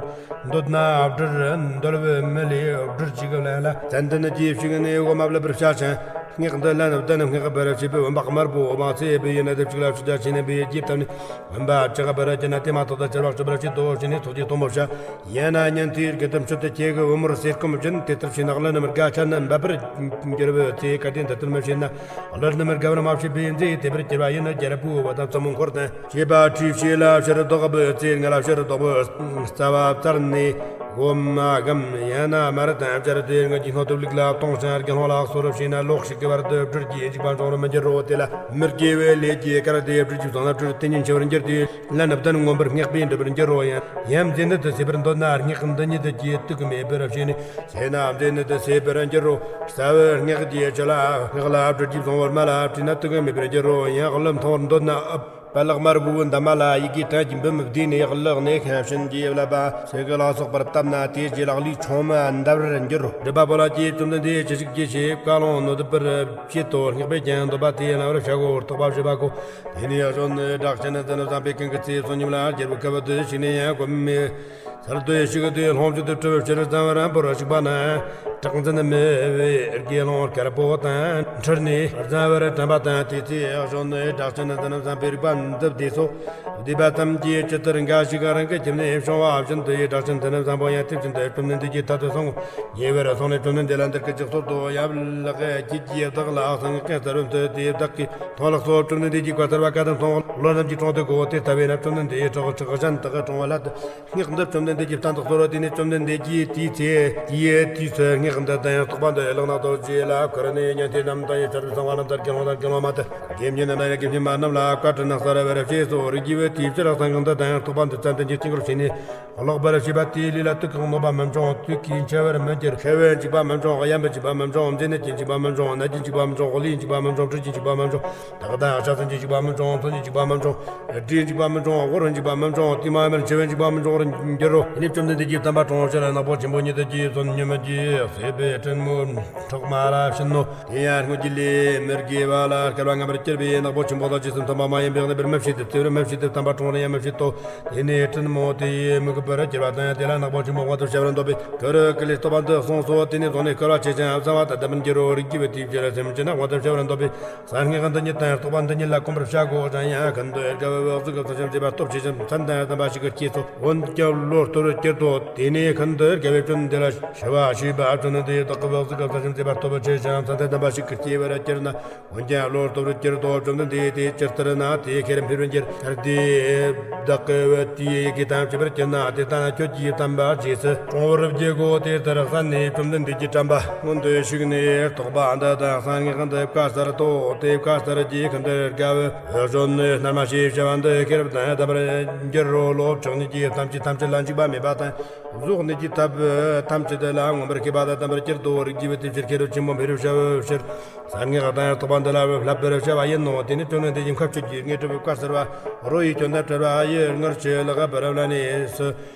འདོད་ན་སྦྲུལ་འདོད་པའི་མི་ལས་སྦྲུལ་གཅིག་གི་ལན་ལ་ཙན་དན་གྱིས་ཕྱུགས་ནས་འོ་མ་བླུད་པར་བྱ་ཞིང་། སྔགས་འདི་ལན་བདུན་སྔགས་པར་བྱེད་པའི་བུམ་པ་དམར་པོ་འོ་མ་ཚེ་བུ་ཡིན་ན་དེ་གཅིག་ལ་ཕྱི་རྒྱ་ཆེ་ནས་བུ་ཡི་རྗེས་བཏབ་ནས་བུམ་པ་ལྕགས་པར་གྱུར་ན་དེ་མ་ཐག་ཏུ་ཆར་པ་གཅོད་པར་བྱེད་དོ་ཞེས་ནས་ཐུགས་རྗེས་སྟོན་པར་བྱ། ཡང་ན་ཉན་ཐོས་དགེ་འདུན་མཆོད་དུ་ཁྱེད་ཀྱི་བུ་མོར་ཟས་སྐོམ་བྱིན། དེ་ལྟར་བྱས་ན་ཀླུ་རྣམས་དགའ་ཆ་ནི་འབབ་པར་འགྱུར་བའི་ཚེ་གལ་ཏེ་འདི་ལྟར་མི་བྱེད་ན་ཀླུ་རྣམས་དགའ་བར་མ་བྱས་པའི་ཚེ་དེ་བར་གྱུར་པ་ཡིན་ན་རྒྱལ་པོའི་བུ་དང་བཙུན་མོ་འཁོར་དང་བཅས་པ་ཁྲིད་བྱས་ལ་ཕྱིར་ལྡོག་པའི་ཚེ་ང་ལ་ཕྱིར་ལྡོག་པའི་རྩ་བ་བཙལ་ནས། འོ་མ་སྒམ་ཡང་ན་མར་དང་སྦྱར་ཏེ་ངེད་ཀྱི་སྣོད་དུ་བླུགས་ལ་གཏོང་ཞིང་དགེ་སློང་ལ་གསོལ་རབ་བྱས་ན་ལོག་ཤིག་གི་བར་དུ་སྦྲུལ་གྱིས་འཇིགས་པ་འབྱུང་བར་མི་འགྱུར་རོ། དེ་ལ་མི་དགེ་བའི་ལས་ཀྱི་སྐལ་དེ་སྦྲུལ་གྱིས་བཟུང་ན་སྦྲུལ་དེ་ཉིད་འཆི་བར་འགྱུར་ཏེ་ལན་བདུན་མངོན་པར་སྔགས་པས་འགྲུབ་པར་འགྱུར་རོ། ཡང་ཡང་མཛེ་ནད་དུ་སེལ་བར་འདོད་ན་སྔགས་འདི་ཉིད་ཀྱིས་དུག་མེད་པར་བྱས་ནས་ཟས་ན་མཛེ་ནད་དུ་སེལ་བར་འགྱུར་རོ། རྩ་བའི་སྔགས་ཀྱི་ཆུ་ལ་སྔགས་ལ་སྦྲུལ་གྱིས་བཟུང་བར་སྨྲ་ལ་བྲིས་ན་དུག་མེད་པར་འགྱུར་རོ། ཡང་ཀླུ་མཐོང་བར་འདོད་ན་ཨབ། པ་ལག་དམར་པོའི་འདབ་མ་ལ་ཡི་གེ་དྲན་གྱི་འབུམ་བསྡུས་ནས་གླུ་གནས་ཤིང་བྱིན་གྱིས་བརླབས་པ་ཚིག་ལ་སོགས་པར་བཏབ་ན་དེའི་རྗེས་ལ་ལུས་ཆུང་མ་འདར་བར་འགྱུར་རོ། སྒྲིབ་པ་པོ་ལ་ཀྱེ་བཅོམ་ལྡན་འདས་ཅི་ཞིག་བགྱི་ཞེས་བཀའ་ལུང་ནོད་པར་བྱེད་དོ། སྔགས་པས་ཀྱང་འདོད་པ་དེ་བླང་བར་བྱ་སྒོ་རྟོགས་པ་བྱེད་པ་གོ། དེ་ནས་གཞོན་ནུ་སྦྲག་ཅན་ཙན་དན་བཟང་པོས་གང་གི་ཚེ་བསོད་སྙོམས་ལ་རྒྱལ་པོའི་ཁབ་ཏུ་ཞིག་ནས་ཡང་གོམས་མེ། ཚར་དུ་ཞིག་དུས་ལྷོང་བྱེད་དུ་སྤྲུལ་པའི་ཕྱིར་བཟང་བར་བོར་ཞིག་པ་ན། གྲགས་འཛིན་མི་བའི་དགེ་སློང་དཀར་པོ་དང་འཕྲད་ནས་བཟང་བར་དྲན་པ་དང་། དེ་ཚེ་གཞོན་ནུ་སྦྲག་ཅན་ཙན་དན་བཟང་པོའི་རིག་པ་འདི་བདེ་སོ། བདེ་པ་ཙམ་གྱིས་ཇི་ལྟར་འགའ་ཞིག་རང་གི་ཁྱིམ་ནས་བྱུང་བ་བཞིན་དུ་ཡི་སྦྲག་ཅན་ཙན་དན་བཟང་པོ་ཡང་དེ་བཞིན་དུ་བཅོམ་ལྡན་འདས་ཀྱི་ཐད་དུ་སོང་ངོ་། ཉེ་བར་སོང་ནས་བཅོམ་ལྡན་འདས་ལ་འདིར་གི་ཅིག་གསོལ་ཏོ། ཡབ་ལགས་ཀྱིས་བདག་ལ་སངས་རྒྱས་ཀྱི་གསུང་ལྟར་བསྟོད་དེ་བདག་གིས་མཐོང་ལགས་སོ། བཅོམ་ལྡན་འདས་ཀྱིས་བཀའ་སྩལ་པ་བཀའ་དང་མཚུངས། ལོ་རྣམས་ཀྱི་གྲོང་དུ་བགོ་སྟེ་ལྟ་བས་ན་བཅོམ་ལྡན་འདས་ཀྱིས་ཁྲག་ཁྲག་གཞན་དག་གི་གྲོང་བ་ལ། སྔགས་འདི་བཅོམ་ལྡན་འདས་ཀྱིས་བསྟན་དུ་གསོལ་བ། དེ་ནས་བཅོམ་ལྡན་འདས་ཀྱིས་དེའི་ཚེ་དེའི་དུས་སུ་སྔགས་འདི་དང་རྟོགས་པ་འདི་བླངས་ན་རྡོ་རྗེ་ལ་ཁུར་ནས་ཉན་ཐོས་རྣམས་དང་ཡི་ཆར་པའི་ཚངས་པ་རྣམས་དང་དགེ་སློང་དང་དགེ་སློང་མ་དང་དགེ་བསྙེན་རྣམས་དང་དགེ་བསྙེན་མ་རྣམས་ལ་བཀའ་དྲིན་གསལ་བར་བྱས་སོ། རིགས་ཀྱི་བུ་དེའི་ཕྱིར་སྔགས་འདི་དང་རྟོགས་པ་འདི་ཙམ་དུ་འཇིག་རྟེན་སྐོར་བྱས་ནས་ཀློག་པར་བྱེད་པ་དེའི་ལུས་ལ་དུག་གིས་གནོད་པ་མི་འབྱུང་། དུག་གིས་འཆི་བར་མི་འགྱུར། ཤི་བའི་འཇིགས་པ་མི་འབྱུང་། གཡན་པའི་འཇིགས་པ་མི་འབྱུང་། མཛེ་ནད་ཀྱི་འཇིགས་པ་མི་འབྱུང་། ནད་ཀྱི་འཇིགས་པ་མི་འབྱུང་། ཀླུའི་འཇིགས་པ་མི་འབྱུང་། སྤྲུལ་པའི་འཇིགས་པ་མི་འབྱུང་། བདག་དང་ཤ་ཟན་གྱི་འཇིགས་པ་མི་འབྱུང་། མཚོན་གྱི་འཇིགས་པ་མི་འབྱུང་། དྲིའི་འཇིགས་པ་མི་འབྱུང་། དབུལ་བའི་འཇིགས་པ་མི་འབྱུང་། དུས་མ་ཡིན་པར་འཆི་བའི་འཇིགས་པ་མི་འབྱུང་བར་འགྱུར་རོ། དེ་ནས་བཅོམ་ལྡན་འདས་ཀྱིས་དམ་པ་གྲོང་ཁྱེར་ནག་པོ་ཆེན་པོ་ཉིད་དུ་ཀྱེ་བསོད་སྙོམས་ཀྱི་ཟས་པའི་སྲན་མོ་ཁྲག་མ་ལ་བྱིན་ནོ། དེ་ཡང་སྔོན་གྱི་ལས་མི་དགེ་བ་ལ་སྐལ་བ་ངན་པར་གྱུར་པས་ནག་པོ་ཆེན་པོ་དང་རྗེས་སུ་མཐུན་པ་མ་ཡིན་པའི་གནས་པར་མི་བྱེད་དེ། བརྩེ་བར་མི་བྱེད་དེ། དམ་པ་གྲོང་རུ་ཡང་མི་བྱེད་དོ། དེ་ནས་སྲན་མོ་དེ་ཡི་མི་གུས་པར་གྱུར་པ་དང་དེ་ལ་ནག་པོ་ཆེན་པོ་དབང་དུ་བྱ་བར་འདོད་པས་ཀུ་རུ་ཀུ་ལེས་རྟོགས་པ་འདི་གསུངས་སོ། དེ་ནས་བཟུང་ནས་སྐལ་བ་ཆེ་ཞིང་བཟང་བ་དང་ལྡན་པར་འགྱུར་རོ། རིགས་ཀྱི་བུ་དེའི་ཕྱིར་སེམས་ཅན་རྣམས་དབང་དུ་བྱ་བར་འདོད་པས། གསང་སྔགས་འདི་ཉིད་དང་རྟོགས་པ་འདི་ཉིད་ལ་གོམས་པར་བྱ་དགོས། གཞན་ཡང་ཤིན་ཏུ་དགའ་བའི་འོད་ཟེར་གྱི་གསུང་ཆེན་མཛད་པ་སྟོབས་ཆེ་ཞིང་མཚན་དང་ལྡན་པ་ཞིག་གིས་སྐྱེས་སོ། འོན་ཀྱང་བློ་སྟོར་གྱུར་ཏོ། དེ་ནས་ཤིན་ཏུ་དགའ་བས་བཅོམ་ལྡན་འདས་ལ་ཞུ་བ་ཞུས་པ། བཅོམ་ལྡན་འདས་བདག་གི་འོད་ཟེར་གྱི་གསུང་ཆེན་མཛད་པ་སྟོབས་ཆེ་ཞིང་མཚན་དང་ལྡན་པ་ཞིག་གིས་སྐྱེ་བར་གྱུར་ན། འོན་ཀྱང་བློ་སྟོར་གྱུར་ཏོ། བཅོམ་ལྡན་འདས་དེ་ཇི་ལྟར་ན་དེ་ཁྱེར་འཕེལ་བར་འགྱུར། ཁར་དེ་བདག་གི་བུ་དེའི་ཡི་གེ་དང་བཅས་པར་གྱུར་ན་དེ་དང་ཁྱོད་ཀྱིས་བསྟན་པ་རྗེས་སུ་བཀྲོང་བར་བགྱི་དགོས། དེ་ལྟར་གསན་ནས་བཅོམ་ལྡན་འདས་ཀྱིས་དྲན་པ་མངོན་དུ་ཞུགས་ནས་རྟོགས་པ་འདི་དང་གསང་སྔགས་འདི་བཀའ་སྩལ་ཏོ། དེ་བཀའ་སྩལ་རྗེས་ཤིན་ཏུ་དགའ་བའི་གཞོན་ནུ་སྣར་མ་ཞེས་བྱ་བ་འདི་ཤེས་རབ་དང་ལྡན་པར་འགྱུར་རོ། ལོ་ཕྱོགས་གཉིས་ཀྱི་ཐམས་ཅད་ཐམས་ཅད་ལ་འཇིགས་པ་མེད་པ་དང་། གཟུགས་གནས་ཀྱི་ཐབས་ཐམས་ཅད་ལ་མངོན་པར་ཤེས་པ་དང་ལྡན་པར་གྱུར་ཏོ། རིགས་ཀྱི་བུ་དེའི་ཕྱིར་ཤེས་རབ་ཆེན་པོ་འཕེལ་བར་བྱ་བའི་ཕྱིར། གསང་སྔགས་དང་རྟོགས་པ་འདི་ལ་བསླབ་པར་བྱ་བ་ཡིན་ནོ། དེ་ནས་བཅོམ་ལྡན་འདས་ཀྱིས་མཁའ་སྤྱོད་ཀྱི་དངོས་གྲུབ་བཀའ་སྩལ་པ། རོ་ཡི་སྐྱོན་དང་བྲལ་བ་ཡི་དངུལ་ཆུ་ལག་པར་བླངས་ནས་སུ།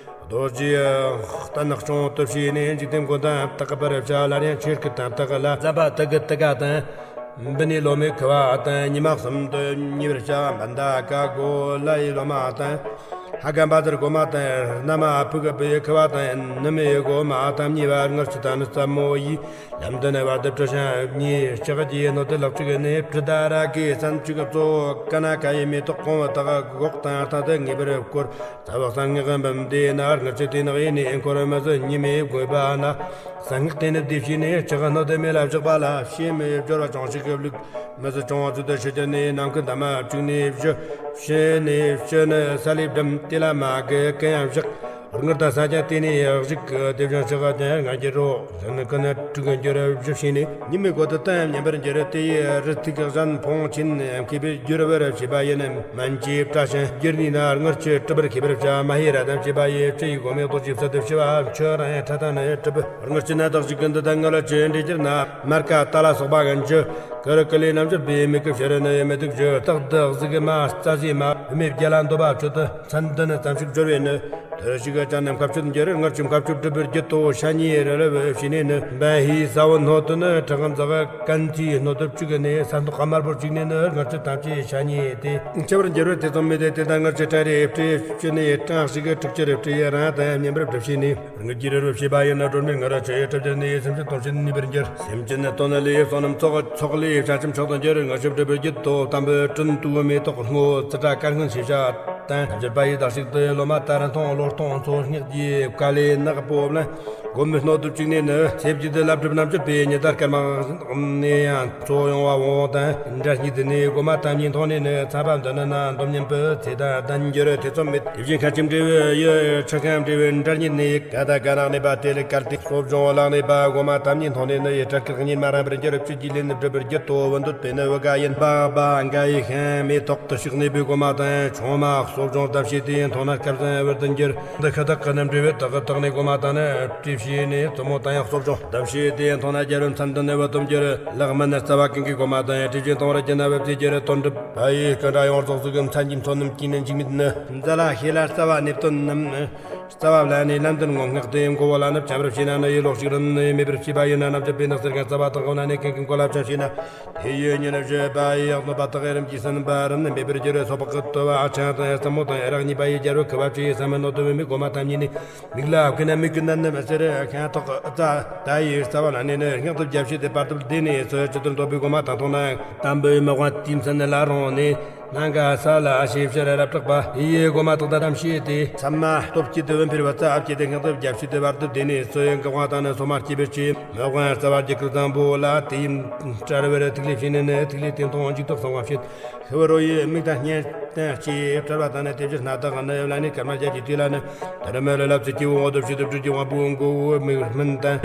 རྡོ་རྗེའི་གཏན་སྐྱོང་དུ་བྱས་ནས་འཇིག་རྟེན་མགོན་དང་བཏགས་པར་བྱ། སླར་ཡང་ཆོས་སྐུ་དང་བཏགས་ལ་ཟམ་པ་དུ་གི་དུ་ག་དང་། འབུ་ནི་ལོ་མའི་ཁུ་བ་དང་ཉི་མ་གསུམ་དུ་མཉེས་པར་བྱ། འབན་ད་ཀ་གོ་ལ་ཡི་ལོ་མ་དང་། ཧ་གམ་པ་ཟེར་གོ་མ་དང་། ན་མ་ཕུ་ག་བུ་ཁུ་བ་དང་། ནུ་མི་གོ་མ་ཏམ་ཉི་བ་ངར་ཆུ་དང་ནི་ཙམ་མོ་ཡི། ལམ་དུ་ནི་བར་དུ་བྲི་ཞིང་གཉིས་ལྕགས་ཀྱི་སྣོད་དུ་ལག་ཅིག་ནི་བྲི་ད་ར་གི་སན་ཅིག་གཙོ་ཀ་ན་ཀ་ཡི་མེ་ཏོག་གོང་བ་དག་གོག་དང་སྟེང་དུ་ངེས་པར་བསྐོར། ས་བག་སང་ངེས་གམ་བམ་དེ་ན་ངར་ཆུ་དེ་ནག་ཡིན་ནི་འཁོར་མི་ཟི་ཉི་མའི་དགོས་པ་ན། གསང་སྔགས་དེ་ནི་བདེ་བྱས་ནས་ལྕགས་སྣོད་དུ་མེ་ལ་བཞག་པ་ལ་ཕྱེ་མི་སྦྱོར་བ་ཅུང་ཞིག་གི་བླུགས། མི་ཟི་ཅུང་བ་ཚུལ་དུ་ཕྱི་རྒྱལ་ནས་ནམ་མཁའི་འདབ་མ་བཅུག་ནས་བཞི། ཕྱི་ནས་ཕྱི་ནི་ས་ལེབ་སྒྲིམ་དེ་ལ་མ་གི་གི་ཡང་བཞག་དངུལ་དང་ས་ཀྱང་དེ་ནས་བཞག་དེ་བཞིན་ཕྱི་ག་ཀྱང་ང་རྒྱལ་རོ། གཞན་ནི་ཀུན་ནི་དྲུག་གི་འགྱུར་བཞི་ཕྱེ་ནས། ཉི་མའི་གོ་དུ་དང་མཉམ་པར་འགྱུར་དེ་ཡི་རི་ཐིག་གཞན་ཕོང་ཆེན་མཁས་པའི་འགྱུར་བར་བྱེད་པ་ཡིན། མན་གྱིས་བཀྲ་ཞིང་འགྱུར་ནི་ན་དངུལ་ཆུ་གྲུབ་པར་ཤེས་པར་བྱ། མ་ཧེ་ར་དང་བྱེད་པ་ཡི་བྲི་ཡི་གོ་མེ་ཏོག་ཅིག་ཚད་དུ་ཕྱི་བ་ཆུ་རང་ཡང་ཁྲ་དང་ནི་གྲུབ། དངུལ་ཆུ་ནི་དག་ཅིག་ཀུན་ཏུ་དང་དངུལ་ཆུ་འདྲེས་གྱུར་ན། མར་ཀ་ཏ་ལ་སོགས་པ་གན་ཆུ། ཀུ་རུ་ཀུ་ལའི་རྣམ་འགྱུར་པའི་མི་ཀུ་ཕྱི་རུ་ནི་ཡོད་མི་ཐུག་ཆུ། སྟག་ཏུ་གཟིག་མ་རྩ་ཟེ་མ་བུད་མེད་བརྒྱ་ལ་འདོད་པ་ཆུ་དུ། མཚན་འདི་ནི་ཙམ་ཞིག་སྦྱོར་བས་ནི། དུར་ཞིག་ཀྱང་ནི་མཁའ་སྤྱོད་འགྱུར། དངུལ་ཆུ་མཁའ་སྤྱོད་སྒྲུབ་པར་བགྱིད་དོ། ཤ་ཉེ་རི་ལ་བུ་ཕྱེ་ནས་ནི། འབན་ཧི་ས་བོན་སྣོད་དུ་ནི་ཁྲག་འཛག་ཀན་ཐིའི་སྣོད་དུ་བཅུག་ནས་ས་མདོག་དམར་པོར་བཅུག་ནས་ནི་དངུལ་ཆུ་ཐམས་ཅད་ཤ་ཉེ་སྟེ། འཆི་བར་འགྱུར་བས་ཐེ་ཚོམ་མེད་དེ། དེ་དང་དངུལ་ཆུ་ཕྲ་རེ་བྲིས་བཅུ་ནས་གྲངས་ཤིག་གི་དྲུག་ཅུ་རེ་བྲིས་རང་དང་མཉམ་པར་སྒྲུབ་བྱས་ནས། དངུལ་གྱི་རི་རུ་བྱས་པ་ཡིན་ན་སྒྲོན་མེར་ངུ་ར་ཆུ་ཡི་གྲུབ་རྒྱུ་ནི་སེམས་ཅན་སྟོང་ཕྱིར་ནུས་པར་འགྱུར། སེམས་ཅན་ནི་སྟོང་ནི་ལས་བསོད་ནམས་ཚོགས་ཚོགས་ལས་བྱ་ཁྱིམ་མཆོག་ཏུ་འགྱུར། དངུལ་ཆུ་སྒྲུབ་པར་བགྱིད་དོ། དམ་པའི་དྲིན་དུ་མེ་ཏོག་སྔོ་ཙི་ཏྲ་དཀར་སྔོན་ཞེས་བྱ་དང་། ཐམས་ཅད་པ་ཡི་བདག་ཅིག་ཏུ་ལོ་མ་ད་ར་མཐོང་བློ་གཏོང་ཚོགས་སྙེག་རྒྱུའི་བཀའ་ལས་ནག་པོ་ལ། སྒོམ་མེ་སྣོད་དུ་བཅུག་ནས་ནི། ཚེ་བརྒྱད་དུ་བླ་སྒྲུབ་རྣམ་དཔྱོད་པའི་ཉི་ཟླ་སྐར་མ་ནས་ཡང་འཚོ་ཡོང་བ་འོང་དང་། འདྲ་གཉིས་དུ་ནས་སྒོ་མ་ཐམས་ཅད་མཐོང་ནས་ནི། ཚངས་པ་འདི་ནི་ན་འདོམ་མཉམ་པོ་ཚེ་དང་ལྡན་འགྱུར་ཐེ་ཚོམ་མེད། དེ་བཞིན་ཁ་ཆེམས་འབྲས་བུ་ཡི་ཁྲི་ཁམས་འབྲས་བུ་འདྲ་གཉིས་ནས། ག་ད་ག་ནག་གནས་པ་དེ་ལས་བསྐལ་ཏེ། གསོ་སྦྱོང་བ་ལག་གནས་པ་སྒོ་མ་ཐམས་ཅད་མཐོང་ནས་ནི། ཡི་གྲལ་ཁག་གཉིས་མ་རང་བར་འགྱུར། བཅུད་ཀྱི་ལས་ནི་སྒྲུབ་པར་བགྱིད་དོ། བུ་འདོད་པས་ནི་བུ་ག་ཡིན་པ་པ་འགའ་ཡི་ཤིང་མེ་ཏོག་ཏུ་ཞིག་གནས་པའི་སྒོ་མ་དང་ཆུང་མ་གསོ་སྦྱོང་གདམ་བྱེད་དེ་མཐོང་ན་སྐལ་བཟང་བར་དུ་འགྱུར། འདི་ཁ་བཏགས་ཀྱི་རྣམ་འགྲེལ་བས་དག་གི་དག་ནས་སྒོ་མ་དང་ནི་བྲིས་ཕྱེ་ནས་བཙུན་མོ་དང་ཡང་གསོ་སྦྱོང་གདམ་བྱེད་དེ་མཐོང་ན་རྒྱལ་བུ་མཚན་འདི་ནི་བུ་སྟོབས་འགྱུར། ལག་མི་ནི་རྩ་བ་ཀུན་གྱི་སྒོ་མ་དང་ཡང་བྲིས་ཕྱེ་མཐོང་བར་བགྱིད་ན་བུ་བརྩིས་འགྱུར། དོན་གྲུབ་པ་ཡི་སྐུ་འདྲ་ཡོངས་རྫོགས་གཟུགས་ཀྱི་མཚན་གྱི་མཚོན་རྣམས་ཀྱིས་ནི་འཇིགས་མེད་ནི། མཛའ་ལ་ཤེས་ལ་རྩ་བ་གནས་བརྟན་རྣམས། རྩ་བ་ལ་ནི་ལམ་འདི་ངོ་སྔགས་ཏེ་མགོ་བོ་ལ་ནི་བྱམས་རབ་བྱས་ན་ནི་ཡི་ལོག་ཞིག་རིམ་ནི་མེད་པར་བྱས་པ་ཡིན་ན། རྣམ་དཔྱོད་པའི་ནགས་གསེར་གྱི་རྩ་བ་དང་གོ་ན་ནི་ཀུན་གྱི་མགོ་ལ་བྱམས་བྱས་ན། དེ་ཡི་ཉིན་བཞི་པ་ཡི་ཡག་ནོ་པ་དག་གི་རིམ་གྱིས་ཟིན་པ་རིམ་ནི་མེད་པར་འགྱུར། སོགས་པ་ཀུན་ཏུ་བ་ཨ་ཆང་དང་ཡང་ཟབ་མོ་དང་ཡང་རག་གཉིས་པ་ཡི་རྒྱལ་བུ་ཁུ་བ་བཅུ་ཡི་ས་མི་ནོ་དུ་བའི་མི་སྒོ་མ་ཐམས་ཉིད་ནི། མིག་ལ་བཀོད་ན་མིག་གི་ནད་ནི་མི་སེར་ཁང་ཐོག་རྩ་ད་ཡི་རྩ་བ་ལ་ནི་ནི་སྔགས་དུ་རྒྱབ་བྱེད་དེ་བར་དུ་བདེ་ནས་སུ་ཇི་ལྟར་འདོད་པའི་སྒོ་མ་དང་མཐོང་ན། དམ་པའི་མི་དབང་དུས་མཚན་ལ་རུང་ནས། ནང་ག་ས་ལ་ཞེས་བྱར་རབ་གྲགས་པ་ཡི་སྒོ་མ་དག་དང་གཏམ་བྱེད་དེ། ཚད་མ་སྟོབས་སྐྱེད་དུ་བུམ་འཕེལ་བ་རྩ་ཨབ་སྐྱེད་དེ་སྔགས་དུ་རྒྱབ་བྱེད་དེ་བར་དུ་བདེ་ནས་སུ་ཡི་འགག་དབང་དང་ནི་སོ་མ་སྐྱེ་བར་བྱེད། མི་དབང་རྩ་བ་རྒྱལ་ཁབ་བཟང་པོ་ལ་དེ་ཡིན་བཀྲ་བར་ཐིག་ལེ་བྱས་ནས་ནི་ཐིག་ལེ་དེ་མཐོང་འཇུག་ཏུ་གསང་བ་བྱེད། ཤི་བ་རོ་ཡི་མིག་དང་སྙན་དང་ལྕེ་བྲལ་བ་དང་ནི་དེ་བཞིན་སྣ་དག་ནི་བླ་ནི་སྐར་མ་བརྒྱད་ཀྱི་དུས་ལ་ནི། དར་མ་ལ་ལབ་ཙི་སྐྱེ་བོ་འོ་དོ་བྱེད་དུ་སྤྲུལ་གྱི་དབང་པོའི་མགོ་བོ་མིག་སྨན་དང་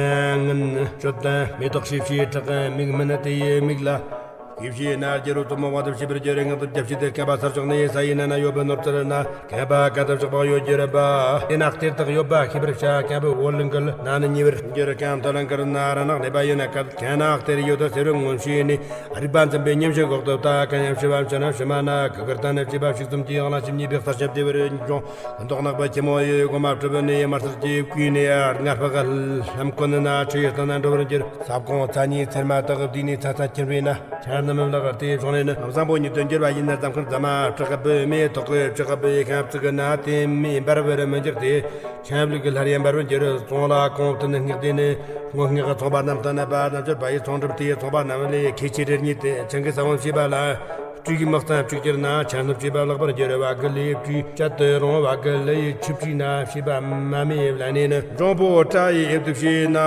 ངན་སྤྱོད་དང་མེ་ཏོག་ཤེས་བྱའི་བྲག་མིག་སྨན་དེ་ཡི་མིག་ལ། སྐྱེ་བྱེད་ན་རྒྱལ་རོ་གཏུམ་མོ་དབང་དུ་བྱེད་པར་འགྱུར་རེ། སྔགས་དུ་རྒྱབ་བྱེད་དེ་བསྐལ་པ་ས་ཕྱོགས་ནས་ས་ཡི་ནང་ན་ཡོད་པའི་ནོར་ཚར་ན། བསྐལ་པ་བསྐལ་དུ་ཕྱོགས་པ་ཡོད་འགྱུར་པ། དེ་ན་གཏེར་དག་ཡོད་པ་ཤེས་པར་བྱ། བསྐལ་པའི་འོར་ལུང་གི་ན་ནི་ཉེ་བར་འགྱུར། གང་དུ་ལང་ཀར་ན་ར་ནག་གནས་པ་ཡིན་ན་གལ། གང་ན་གཏེར་ཡོད་དུ་ཟེར་བའི་ངོ་ཤེས་ནི། རིག་པ་འཛིན་པའི་ཉམས་ཤིང་འགོག་ཏུ་ལྟ། གང་ཡང་ཤི་བ་འཆི་ན་ཤི་མ་ན་གུ་གུར་ལྟ་ནི་བྱིས་པ་ཕྱུག་ཙམ་གྱི་ཡང་ལ་ཞིབ་ཉེས་པའི་གསར་ཞབས་བདེ་བར་འབྱུང་། མདོག་ནག་པ་ཁྱི་མོ་ཡི་སྒོ་མ་གྲུབ་ནི་དམར་སེར་གྱི་བརྐོས་ནས་ལྔ་པ་ག་ལྷམ་གོན་ན་ཆུ་ཡི་སྟེང་ན་འགྲོ་བར་འགྱུར། ས་ཁོང་ཚ་ཉིད་ཚེར་མ་དག་བསྡུས་ནས་ཚ་ཚ་ཁྱེར་བས་ན། ཆར་རྣམས་ལག་སྟེ་བྱུང་ནས་ནི། བཟང་པོ་ཉིད་དུ་འགྱུར་བ་ཡིན་ན། རྫམ་མཁར་རྫ་མ་བྲག་བུ་མེ་ཏོག་གི་བྲག་བུའི་ཁམས་བཙུགས་ན་དེ་མེ་འབར་བར་མི་འགྱུར་ཏེ། ཆམ་ལུག་གི་སླར་ཡང་འབར་བར་འགྱུར། ཙོང་ལ་གོང་དུ་ནི་སྔགས་ཏེ་ནི། སྔོ་སྔགས་ཀྱི་ཚོང་པ་རྣམས་དང་ནི་པ་རྣམས་ཀྱི་པ་ཡི་ཚོང་སྒྲུབ་དེའི་ཚོང་པ་རྣམས་ལས་ཁེ་ཆེ་རེར་ཉིད་དེ་ཆང་གི་ས་བོན་བྱས་པ་ལ། སྤྲུལ་གྱི་དམག་ཙམ་བཅུག་གྱུར་ན་ཆང་སྣུབ་བྱས་པ་ལག་པར་འགྱུར། བ་གི་ལས་སྤྲུལ་བཅད་དུ་རུང་བ་གི་ལས་ཆུ་བྲིས་ན་བྱས་པ་མ་མེ་ལ་ནས་ནི། འབྲོང་པོ་སྐྲ་ཡི་ཨེབ་ཏུ་བྱས་ན་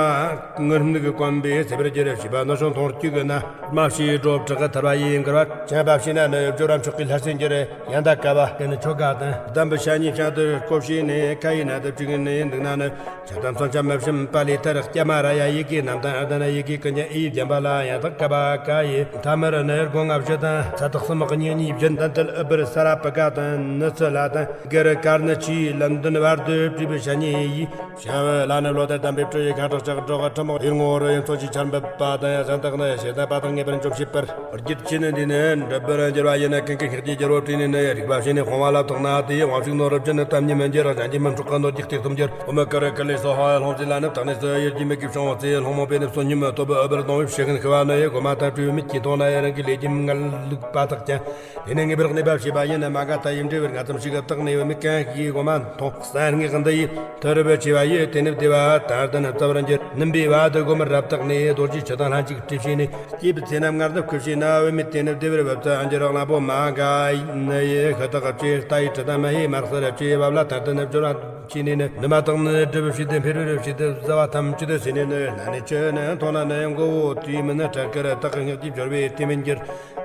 ངུར་སྨྲིག་གི་གོམ་པས་སེལ་བར་འགྱུར། བྱས་པ་ནོར་བྱུང་མཐོང་བཅུག་གི་ན། མ་བྱས་སྒྲོ་བྲག་གི་ཐར་བ་ཡིན་འགུར་བ། ཆང་པ་བྱས་ན་ནི་སྦྱོར་བ་མཆོག་གི་ལྷར་སེལ་འགྱུར། ཡང་དག་ཀ་བ་ཀུན་ཆོ་ག་དང་། གདམས་པའི་ཤ་ཉེ་ཤ་དུ་བཀོ་བྱས་ནས་ཁ་ཡི་ན་དུ་བཅུག་ནས་འདུག་ན་ནི། ཆ་དང་མཚོན་ཆ་མི་བྱིན་པ་ལས་ཐར། སྐྱ་མ་ར་ཡ་ཡི་གེ་རྣམས་དང་ཨ་ད་ན་ཡི་གེ་ཀུན་ཀྱང་ཨི་བརྒྱན་པ་ལ་ཡང་དག་ཀ་བ་ཀ་ཡི། ཐ་མར་ནི་སྒོ་ལྔ་བཞི་དང་ས་དག་གསུམ་གཉིས་གཉིས་བཞི་དང་དལ་ཨུ་བར་ས་ར་པི་ཀ་དང་ནི་ཚུ་ལ་དང་གི་རི་ཀར་ནི་ཆུའི་ལམ་འདུན་བར་དུ་བྲིས་པའི་ཤ་ཉེ་ཡི། ཤ་བ་ལ་ནི་ལོ་དར་དམ་པའི་སྤྲུལ་ཡི་གང་དྲག་ལྕགས་སྒྲོག་ཁྲི་མོ་ཡུལ་ངོ་རུ་ཡི་མཚོ་ཆུའི་ཆར་འབབ་པ་དང་ཡང་གཞན་དག་ནི་ཞེ་སྡང་པ་དང་ངེས་པར་འཇོམས་བྱེད་པར། བར་གྱུར་ཕྱི་ནི་འདི་ནི་འགྲུབ་པར་འགྱུར་བ་ཡིན་ན། ཀུན་གྱི་ཤེས་ཀྱི་རྒྱལ་པོ་བྲིས་ནས་ནི་རིག་པ་བྱས་ནས་སྤོང་བ་ལ་དོགས་ན་དེའི་དབང་ཕྱུག་ནོར་བུ་ཅན་ནི་གཏམ་ཉིད་མི་འགྱུར། གཞན་གྱི་མི་འཕྲོག་གི་ནོར་གྱི་ སྟོབས་འགྱུར། ཨོ་མ་ཀ་ར་ཀ་ལེ་སོ་ཧ། ལྷུང་བཟེད་ལ་ནི་བཏགས་ནས་སུ། ཡུལ་གྱི་མིག་གིས་བྱུང་བ་ཚེ། ལྷུང་མོ་པས་ནི་བསོད་སྙོམས་སྟོབས། ཨུ་བར་གདོང་བས་ཕྱི་ཁན་ཤི་བ་ནི། ཡི་གོ་མ་ཐམས་ཅད་མིག་གིས་མཐོང་ན། ཡི་རང་གི་ལས་ཀྱི་ངལ་ལུག་པ་དག་ཀྱང་། དེ་ནས་ངེས་པར་གནས་པ་བྱས་པ་ཡིན། མ་ག་ད་ཡིན་འབྲས་བུར་ང་ཙམ་ཞིག་བཏགས་ནས། མིག་གང་གིས་གོ་མ་མཐོང་། གསང་སྔགས་འདི་ཡིས་མཐུ་རུ་བུ་ཆེ་བ་ཡི། དེ་ནི་བདེ་བ་དང་ལྡན་རྩ་བར་འགྱུར། སྣུམ་པའི་བ་དུ་གོ་མར་རབ་བཏགས་ནས། རྡོ་རྗེ་ཆུ་དང་ལྷན་ཅིག་དྲིལ་བྱས་ནས། སྐྱེས་བུ་ཚེ་རྣམས་ངལ་དུ་ཁུར་བྱས་ན། བུད་མེད་དེ་ནི་བདེ་བར་བབ་ཙམ་འགྱུར། གླང་པོ་མ་ག་ཡི་ནི་ཡི་ཤ་སྟག་བཅས། རྟ་ཡི་དྲི་དང་མ་ཧེ་མར་སར་བཅས། བབ་ལ་ཐར་དུ་ནི་སྦྱོར་བ་བྱས་ནས་ནི། འདི་མ་དག་ནི་སྒྲུབ་བྱེད་དུ་འཕེལ་བར་བྱེད་དུ་བཟའ་བ་ཐམས་ཅད་དུ་ཟོས་ནས་ནི། སྣ་ནས་ཆུ་ནི་འཐུང་ན་ནི་མགོ་བོ་དུས་མིན་ནི་ཁྲག་གི་རི་དྭགས་ཀྱི་སྔགས་ཀྱིས་སྦྱོར་བས་དེ་མི་འགྱུར།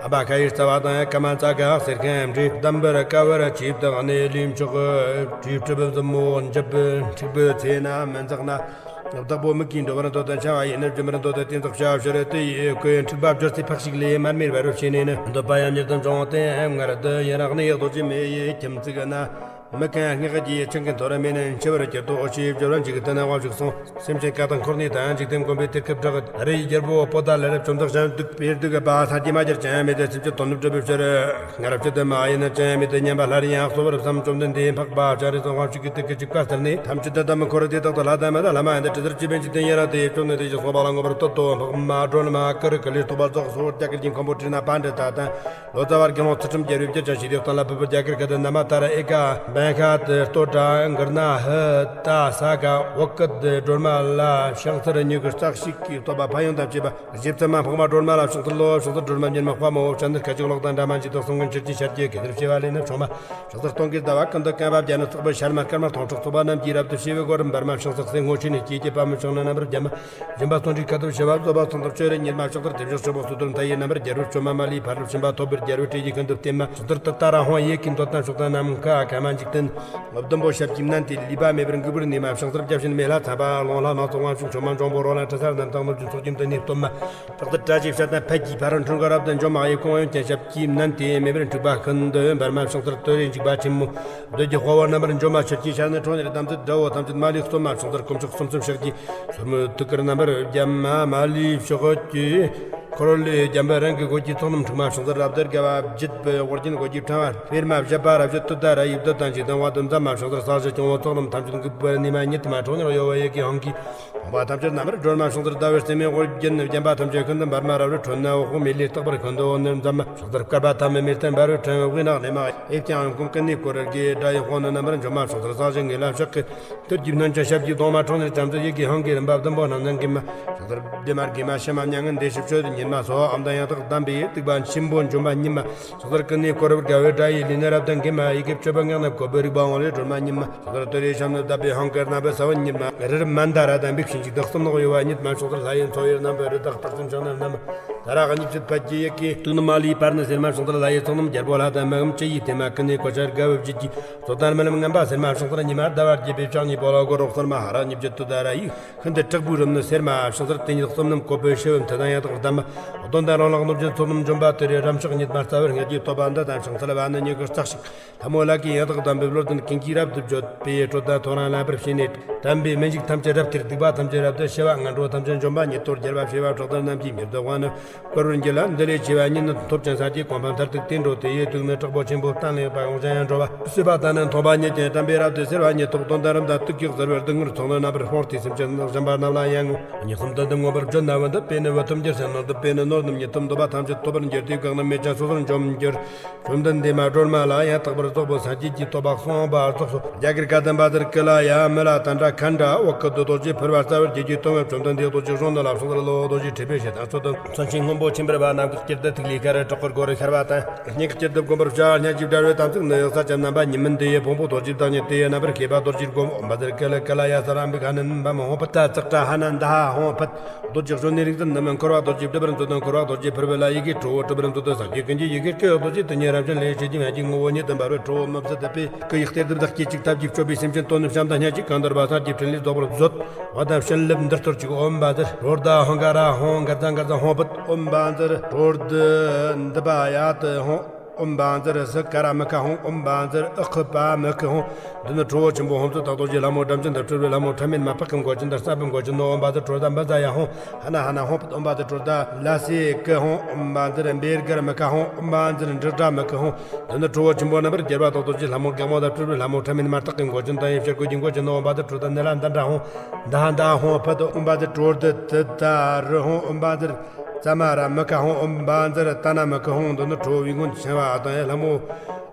ཨ་བ་ཁ་ཡི་རྩ་བ་དང་ཀ་མ་ཙ་ག་ཟེར་མཁན་འདྲེ། བསྡམ་པར་དཀའ་བར་བྱས་བཏགས་ནས། ལུས་མཆོག་གི་གྲོས་གྲུབ་མཛུབ་མོ་འཇིབ་འཁྲིག་པའི་ཚེ་ན་མི་འཛག་ན། བདག་པོ་མིག་གིས་འགྲོ་བར་འདོད་དུ་འཆི་བ་ཡིན། རྒྱུ་མར་འདོད་དུ་གཏན་ཚོགས་བྱ་ཕྱིར། དེ་ཡི་གོས་འཁྲིག་པ་སྦྱོར་ཚེ་འཕགས་ཤིང་ལས། མར་མེར་བ་རུ་བྱས་ནས་ནི། འདོད་པ་ཡང་མྱུར་དུ་འབྱུང་སྟེ་མངལ་དུ་ཡི་རང་གནས། རྡོ་རྗེ་མེ་ཡི་ཁྱིམ་བརྩིགས་ན། མི་གང་སྔགས་ཀྱི་ཆང་གིས་འཐོར་མེད་ནི། འཆི་བར་གྱུར་ཏོ་ཞེས་སྦྱོར་བ་འཇུག་ཏུ་ནི་དབང་ཕྱུག་གསུངས། སེམས་ཅན་ཀ་དག་འཁོར་ནས་དང་། འཇིག་རྟེན་མགོན་པོས་དུས་སྐབས་བསྒྲགས། རི་ཡི་རྒྱལ་པོ་པོ་ཏ་ལ་རབ་བཅོམ་བདག་གཞན་སྡུག་པས་སྡུག་པ་སངས་རྒྱས་མ་གྱུར་ཅང་མེད་དེ། སེམས་ཅན་དོན་ནུབ་སྒྲུབ་པའི་ཕྱིར། སྔར་བཅད་དུ་མ་ཡིན་ན་ཅང་མེད་དེ། ཉམས་པ་སླར་ཡང་གསོ་བར་བསམ། བཅོམ་ལྡན་འདས་འཕགས་པ་སྤྱན་རས་གཟིགས་དབང་ཕྱུག་གིས་དུས་ཀྱི་བཅུ་པ་ལྟར་ནས། ཐམས་ཅད་དུ་དམ་འཁོར་དེ་དག་ཏུ་ལྷ་དང་མི་དང་ལྷ་མ་ཡིན་དང་། དྲི་ཟར་བཅུ་པའི་འཇིག་རྟེན་ཡི་རངས་ཏེ། བཅོམ་ལྡན་འདས་ཀྱིས་གསུངས་པ་ལ་མངོན་པར་བསྟོད་དོ། འཕགས་མ་སྒྲོལ་མ་ཀུ་རུ་ཀུ་ལེ་སྟོབས་པ་རྫོགས་སོ། རྒྱ་གར་གྱི་མཁན་པོ་ཀྲི་ན་པཎྜི་ཏ་དང་། ལོ་ཙཱ་བ་དགེ་སློང་ཚུལ་ཁྲིམས་རྒྱལ་པོས་བསྒྱུར་ཅིང་ཞི་བདེའི་གཏམ་ལ་ཕུལ་བར། རྒྱ་གར་ཁ་ཏུ་ན་མ་ཏཱ་ར་ཨེ་ཀ་བན་ཤ་ཏུ་སྟོད་དྲ་གུར་ན་ཧི་ཏ་ས་ག་བོ་ཀི་ཏུ་སྒྲོལ་མ་ལ་ཕྱག་འཚལ་མྱུ་གུ་རྩ་གཅིག་གིས་བསྟོད་པ་ཕན་ཡོན་དང་བཅས་པ། རྗེ་བཙུན་མ་འཕགས་མ་སྒྲོལ་མ་ལ་ཕྱག་འཚལ་ལོ། ཕྱག་འཚལ་སྒྲོལ་མ་མྱུར་མ་དཔའ་མོ། སྤྱན་ནི་སྐད་ཅིག་གློག་དང་འདྲ་མ་འཇིག་དང་གསུང་གི་འཆར་གྱི་ཤར་གྱི་གེ་སར་བྱེ་བ་ལས་ནི་ཕྱོགས་མ། ཕྱག་འཚལ་སྟོང་གི་ཟླ་བ་ཀུན་ཏུ་བསྐལ་པ་བརྒྱ་ནི་ཚོགས་པའི་ཤར་མ་སྐར་མ་སྟོང་ཕྲག་ཚོགས་པ་རྣམས་ཀྱིས་རབ་ཏུ་ཕྱེ་བའི་སྒོ་རུ་འབར་མ་ཕྱག་འཚལ་སེ་སྔོ་ཆེན་ནས་སྐྱེས་ཀྱི་པདྨོ་ཕྱག་ན་རྣམ་པར་བརྒྱན་མ། སྦྱིན་པ་སྟོང་ཁྲིའི་ཁ་ཐུབ་བྱེ་བ་རྫོགས་པ་ཚངས་པར་སྤྱོད་རེ་ཉེར་མ། ཕྱག་འཚལ་དེ་བཞིན་སྤྱི་བོ་སུ་དུར་མཐའ་ཡས་རྣམ་པར་རྒྱལ་བའི་སྤྱོད་མ་མ་ལུས་ཕ་རོལ་ཕྱིན་པ་ཐོབ་པའི་རྒྱལ་བའི་སྲས་ཀྱི་ཤིན་ཏུ་བརྟན་མ། ཕྱག་འཚལ་ཏུཏྟཱ་ར་ཧཱུྃ་ཡི་གེ་འདོད་དང་ཕྱོགས་དང་ནམ་མཁའ་ཁ་མ་འཇིག་རྟེན། ལོ་ཟླུམ་པོ་ཞབས་ཀྱིས་མནན་ཏེ་ལུས་པ་མེད་པར་འགུགས་པར་ནུས་མ། ཕྱག་འཚལ་བརྒྱ་བྱིན་མེ་ལྷ་ཚངས་པ་རླུང་ལྷ་སྣ་ཚོགས་དབང་ཕྱུག་མཆོད་མ་འབྱུང་པོ་རོ་ལངས་དྲི་ཟ་རྣམས་དང་ནོར་རྫུན་ཚོགས་ཀྱིས་མདུན་ནས་བསྟོད་མ། ཕག་ཏུ་གྲ་ཅིག་བཤད་དང་ཕད་ཀྱིས་ཕ་རོལ་འཁྲུན་ཁ་རབ་ཏུ་འཇོམས་མ། ཡི་གོང་ཡོན་ཅན་ཞབས་ཀྱིས་མནན་ཏེ་མེ་འབར་འཁྲུག་པ་ཤིན་ཏུ་འབར་མ། ཕྱག་འཚལ་ཏུ་རེ་འཇིགས་པ་ཆེན་མོ་བདུད་ཀྱི་དཔའ་བོ་རྣམ་པར་འཇོམས་མ། ཆུ་སྐྱེས་ཤར་ནས་ཁྲོ་ནས་དམ་ཚིག་དགྲ་བོ་ཐམས་ཅད་མ་ལུས་གསོད་མ། ཕྱག་འཚལ་དཀོན་མཆོག་གསུམ་མཚམས་ཞབས་ཀྱིས་སོར་མོའི་ཐུགས་ཀར་རྣམ་པར་བརྒྱན་མ། མ་ལུས་ཕྱོགས་ཀྱི་འཁོར་ལོས་བརྒྱན་པའི་རང་གི་རྒོད་ཀྱི་ཚོགས་རྣམས་འཁྲུགས་མ། ཕྱག་འཚལ་རབ་ཏུ་དགའ་བ་བརྒྱུད་པའི་དབུ་རྒྱན་རྒོད་ཀྱི་ཕྲེང་བ་སྤེལ་མ། བཞད་པ་རབ་བཞད་ཏུཏྟཱ་ར་ཡིས་བསྟོད་དང་འཇིགས་དང་དབང་དུ་མཛད་མ། ཕྱག་འཚལ་ས་གཞི་སྐྱོང་བོ་ཚོགས་རྣམས་ཐམས་ཅད་འགུགས་པར་ནུས་མ། ཉི་མ་ཁྲོ་གཉེར་གཡོ་བ་ཡི་གེ་ཧཱུྃ་གིས། ཕོངས་པ་ཐམས་ཅད་རྣམ་པར་སྒྲོལ་མ། ཕྱག་འཚལ་ཟླ་བའི་རྩེ་མོའི་དབུ་རྒྱན་བརྒྱན་པ་ཐམས་ཅད་ཤིན་ཏུ་འབར་མ། རབ་རིབ་ཁྲོད་ནས་འོད་དཔག་མེད་ལས་རྟག་པར་ཤིན་ཏུ་འོད་རྣོན་མཛད་མ། ཕྱག་འཚལ་བསྐལ་པ་ཐ་མའི་མེ་སྟེང་འབར་བའི་ཕྲེང་བའི་དབུས་ན་གླེང་མ། དབྱིབས་ཀྱང་ཀུན་ཀུན་ནས་བསྐོར་རབ་ཀྱི་སྒྲ་ཡི་དཔུང་ནི་རྣམ་པར་འཇོམས་མ། ཕྱག་འཚལ་ས་གཞི་ངོས་ལ་ཕྱག་གི་ཐུར་གྱིས་བསྣུན་ཅིང་ཞབས་ཀྱིས་བརྡུང་མ། ཁྲོ་གཉེར་བྱམས་བརྩེ་ཡི་གེ་ཧཱུྃ་གིས་རིམ་པ་བདུན་པོ་རྣམས་ནང་འགེམས་མ། ཕྱག་འཚལ་བདེ་མ་དགེ་མ་ཕྱི་མ་མྱ་ངན་འདས་ཞི་སྤྱོད་ཉེར་མ་སོགས། ཨོཾ་དང་ཡང་དག་གདམས་པའི་བདུག་པ་ཆེན་པོ་འཇོམས་པ་ཉིད་མ། ཕྱག་འཚལ་ཀུན་ནས་བསྐོར་བར་དགའ་བའི་སྒྲ་ཡིས་ལུས་ནི་རབ་ཏུ་འགེམས་མ། ཡི་གེ་བཅུ་པའི་ངག་རྣམས་བཀོད་པའི་རིག་པ་དབང་ལས་སྒྲོལ་མ་ཉིད་མ། ཕྱག་འཚལ་ཏུ་རེ་ཞབས་ནི་བརྡབས་པའི་ཧཱུྃ་གི་རྣམ་པའི་ས་བོན་ཉིད་མ། རི་རབ་མན་ད་ར་དང་འབིགས་ཤིང་འཇིགས་དང་གསུམ་ནག་གཡོ་བ་ཉིད་མ། ཕྱག་འཚལ་ལྷ་ཡི་མཚོ་ཡི་རྣམ་པའི་རི་དྭགས་སྟག་ཅན་ཕྱག་ན་བསྣམས། ད་ར་གཉིས་བཅུད་ཕད་ཀྱི་ཡི་གེ་དུག་ནི་མ་ལུས་པར་ནི་སེར་མ། ཕྱག་འཚལ་ལྷ་ཡི་ཚོགས་རྣམས་རྒྱལ་པོ་ལྷ་དང་མི་འམ་ཅི་ཡི་ཐེ་མ། ཀུན་ནས་གོ་ཆ་དགའ་བའི་བརྗིད་ཀྱིས་ཚོགས་དང་རྨི་ལམ་ངན་པ་སེར་མ། ཕྱག་འཚལ་ཉི་མ་ཟླ་བ་རྒྱས་པའི་ཕྱག་གཉིས་པོ་ལ་སྒོ་རོག་སེར་མ། ཧ་ར་གཉིས་བཅུད་དུ་ད་ར་ཡིས། ཤིན་ཏུ་དྲག་པོའི་རུམ་ནི་སེར་མ། ཕྱག་འཚལ་དེ་ཉིད་གསུམ་རྣམས་བཀོད་པའི་ཤེལ་བུམ་མཐིལ་དང་ཡང་དག་བསྡམས་མ། གདོན་དང་རང་ལག་ནོར་རྒྱུན་ཚོགས་རྣམས་འཇོམས་པ་དེ་རེ་རབ་མཆོག་ཉིད་མ། རྩ་བའི་སྔགས་ཀྱི་བསྟོད་པ་འདི་དང་། ཕྱག་འཚལ་བ་ནི་མྱུ་གུ་རྩ་གཅིག་ལྷ་མོ་ལ་གི་ཡང་དག་གདམས་པའི་བློ་ལྡན་ཀུན་གྱིས་རབ་ཏུ་བརྗོད་པའི་དྲོད་དང་ཐོ་རངས་རྣམ་པར་ཕྱེ་ནས། དམ་པའི་མི་འཇིགས་ཐམས་ཅད་རབ་སྟེར། སྡིག་པ་ཐམས་ཅད་རབ་ཏུ་ཞི་བ། ངན་འགྲོ་ཐམས་ཅད་འཇོམས་པ་ཉིད་དོ། རྒྱལ་བ་བྱེ་བ་ཕྲག་བདུན་རྣམས་ཀྱིས་མྱུར་དུ་དབང་ནི་བསྐུར་བར་འགྱུར་ལ། འདི་ལས་ཆེ་བ་ཉིད་ནི་ཐོབ་ཅིང་སངས་རྒྱས་གོ་འཕང་མཐར་ཐུག་དེ་འགྲོ། དེ་ཡི་དུག་ནི་དྲག་པོ་ཆེན་པོ་གཏན་ལེགས་པ། དབང་ཅན་ཡང་འགྲོ་བ། གསོད་པ་དང་ནི་མཐོང་བ་ཉིད་ཀྱང་དམ་པའི་རབ་ཏུ་སེལ་བ་ཉིད་ཐོབ། གདོན་དང་རུམ་དང་དུག་གིས་གཟིར་བའི་སྡུག་བསྔལ་ཚོགས་ནི་རྣམ་པར་སྤོང་སྟེ། སེམས་ཅན་གཞན་པ་རྣམས་ལ་ཡང་ངོ་། ཉེར་གསུམ་དུ་འདི་མངོན་པར་བརྗོད་ན། བོད་འདི་པས་ནི་བུ་ཐོབ་འགྱུར་ཞིང་། ནོར་འདི་པས་ནི་ནོར་རྣམས་ཉིད་ཐོབ། འདོད་པ་ཐམས་ཅད་ཐོབ་པར་འགྱུར་ཏེ། གང་རྣམས་མེད་ཅིང་སོ་སོར་འཇོམས་འགྱུར། བཅོམ་ལྡན་འདས་མ་སྒྲོལ་མ་ལ་ཡང་དག་པར་རྫོགས་པའི་སངས་རྒྱས་ཀྱི་བསྟོད་པ་གསུངས་པ་རྫོགས་སོ། རྒྱ་གར་ཀ་དམ་པ་ཟེར་ཀི་ལ་ཡ་མི་ལ་ཏནྟྲ་ཁཎྜ་འོག་གི་རྡོ་རྗེ་ཕུར་བ་རྩ་བར་བརྒྱད་ཀྱིས་སྟོང་བའི་བཅོམ་ལྡན་འདས་རྡོ་རྗེ་གཞོན་ནུ་ལ་ཕྱག་འཚལ་ལོ། རྡོ་རྗེ་ཁྲོས་པའི་ཞལ་དང་ཚོད་དུ་མཚོན་ཆེན་སྔོན་པོ་ཆེན་པོའི་བ་ནམ་མཁའི་དཀྱིལ་དུ་ཐིག་ལེ་ཤར་བའི་གྲགས་པར་སྒོ་རུ་ཤར་བ་དང་། སྙིང་གི་དཀྱིལ་དུ་བསྒོམ་པར་བྱ། སྙན་ཞིང་བཀྲ་བའི་དམ་ཚིག་ནི། ས་བཅད་རྣམ་པ་གཉིས་མིན་ཏེ། ཕུང་པོ་རྡོ་རྗེའི་བདག་ཉིད་དེ། རྣམ་པར་ཤེས་པ་རྡོ་རྗེར་བསྒོམ། ཨོཾ་བཛྲ་ཀི་ལི་ཀ་ལ་ཡ་ས་ར་བི་ག་ནན་བྷ་མ་ཧོ་པ་ཏ་ཙཀྲ་ཧ་ན་དྷ་ཧོ་ཕཊ། རྡོ་རྗེ་གཞོན་ནུའི་རིག་འཛིན་ནི་མི་འཁོར་བ་རྡོ་རྗེ་སྒྲུབ་པར་མཛད་དང་། འཁོར་བ་རྡོ་རྗེ་ཕུར་བུ་ལ་ཡི་གེ་ཁྲོ་བོ་གྲུབ་པར་མཛད་དོ། སངས་རྒྱས་ཀུན་གྱི་ཡི་གེ་སྐུ་རྡོ་རྗེ་དེ་ཉིད་རབ་འབྱམས་ལས། ཆོས་ཀྱི་མན་ཆད་ངོ་བོ་ཉིད་དུ་འབར་བའི་ཁྲོ་བོ་མི་བཟད་དུ་སྤེལ། སྐུ་ཡི་གཏེར་སྒྲུབ་བདག་བསྐྱེད་ཅིག་ཐབས་ཀྱིས་སྤྱོད་པའི་སེམས་ཅན་དོན་ནི་བྱམས་དང་སྙན་ཅིང་གང་འདུལ་བ་སངས་རྒྱས་ཕྲིན་ལས་རྫོགས་པར་མཛོད། བ་དང་བྱིན་རླབས་འདི་གཏོར་ཅིག་ཨོཾ་བཛྲ་ཧྲོ་ཌ་ཧཱུྃ་ཀ་ར་ཧཱུྃ་གརྫ་གརྫ་ཧཱུྃ་ཕཊ། ཨོཾ་བཛྲ་ཧྲོ་ཌ་འདི་པ་ཡ་ཏི་ཧཱུྃ། ཨོཾ་བཛྲ་སུ་ཀ་ར་མུ་ཁ་ཧཱུྃ། ཨོཾ་བཛྲ་ཨུ་ཁུ་པ་མུ་ཁུ་ཧཱུྃ། འདི་ནི་ཁྲོ་བོ་ཆེན་པོ་ཧོམ་ཚོ་དག་ཏོ་ཇི་ལྷ་མོ་སྒྲ་གཅན་དང་སྤྲུལ་པའི་ལྷ་མོ་ཕྲ་མེན་མ་ཕག་གི་མགོ་ཅན་དང་རྩ་བའི་མགོ་ཅན་ནོ། ཨོཾ་བཛྲ་ཀྲོར་དྷ་བཛྲ་ཡ་ཧཱུྃ། ཧ་ན་ཧ་ན་ཧོ་པད། ཨོཾ་བཛྲ་ཀྲོར་དྷ་ལ་སེ་ཀུ་ཧཱུྃ། ཨོཾ་བཛྲ་བེར་གར་མུ་ཁ་ཧཱུྃ། ཨོཾ་བཛྲ་འབྲི་དྲ་མུ་ཁུ་ཧཱུྃ། འདི་ནི་ཁྲོ་བོ་ཆེན་པོ་རྣམ་པར་རྒྱལ་བ་དག་ཏོ་ཇི་ལྷ་མོ་གེགས་མོ་དང་སྤྲུལ་པའི་ལྷ་མོ་ཕྲ་མེན་མ་ཕག་གི་མགོ་ཅན་དང་ཡེ་ཤེས་སྐུ་གི་མགོ་ཅན་ནོ། ཨོཾ་བཛྲ་ཀྲོར་དྷ་ནི་ལ་དཎྜ་ཧཱུྃ། དྷ་དྷ་ཧོ་པད། ཨོཾ་བཛྲ་ཀྲོར་དྷ་ཏི་ད་རུ་ཧཱུྃ། ཨོཾ་བཛྲ་ཙ་མ་ར་མུ་ཁ་ཧཱུྃ། ཨོཾ་བཛྲ་ཏ་ན་མུ་ཁུ་ཧཱུྃ། འདི་ནི་ཁྲོ་བོའི་མགོན་ཆེ་བ་དང་ཡང་ལྷ་མོ་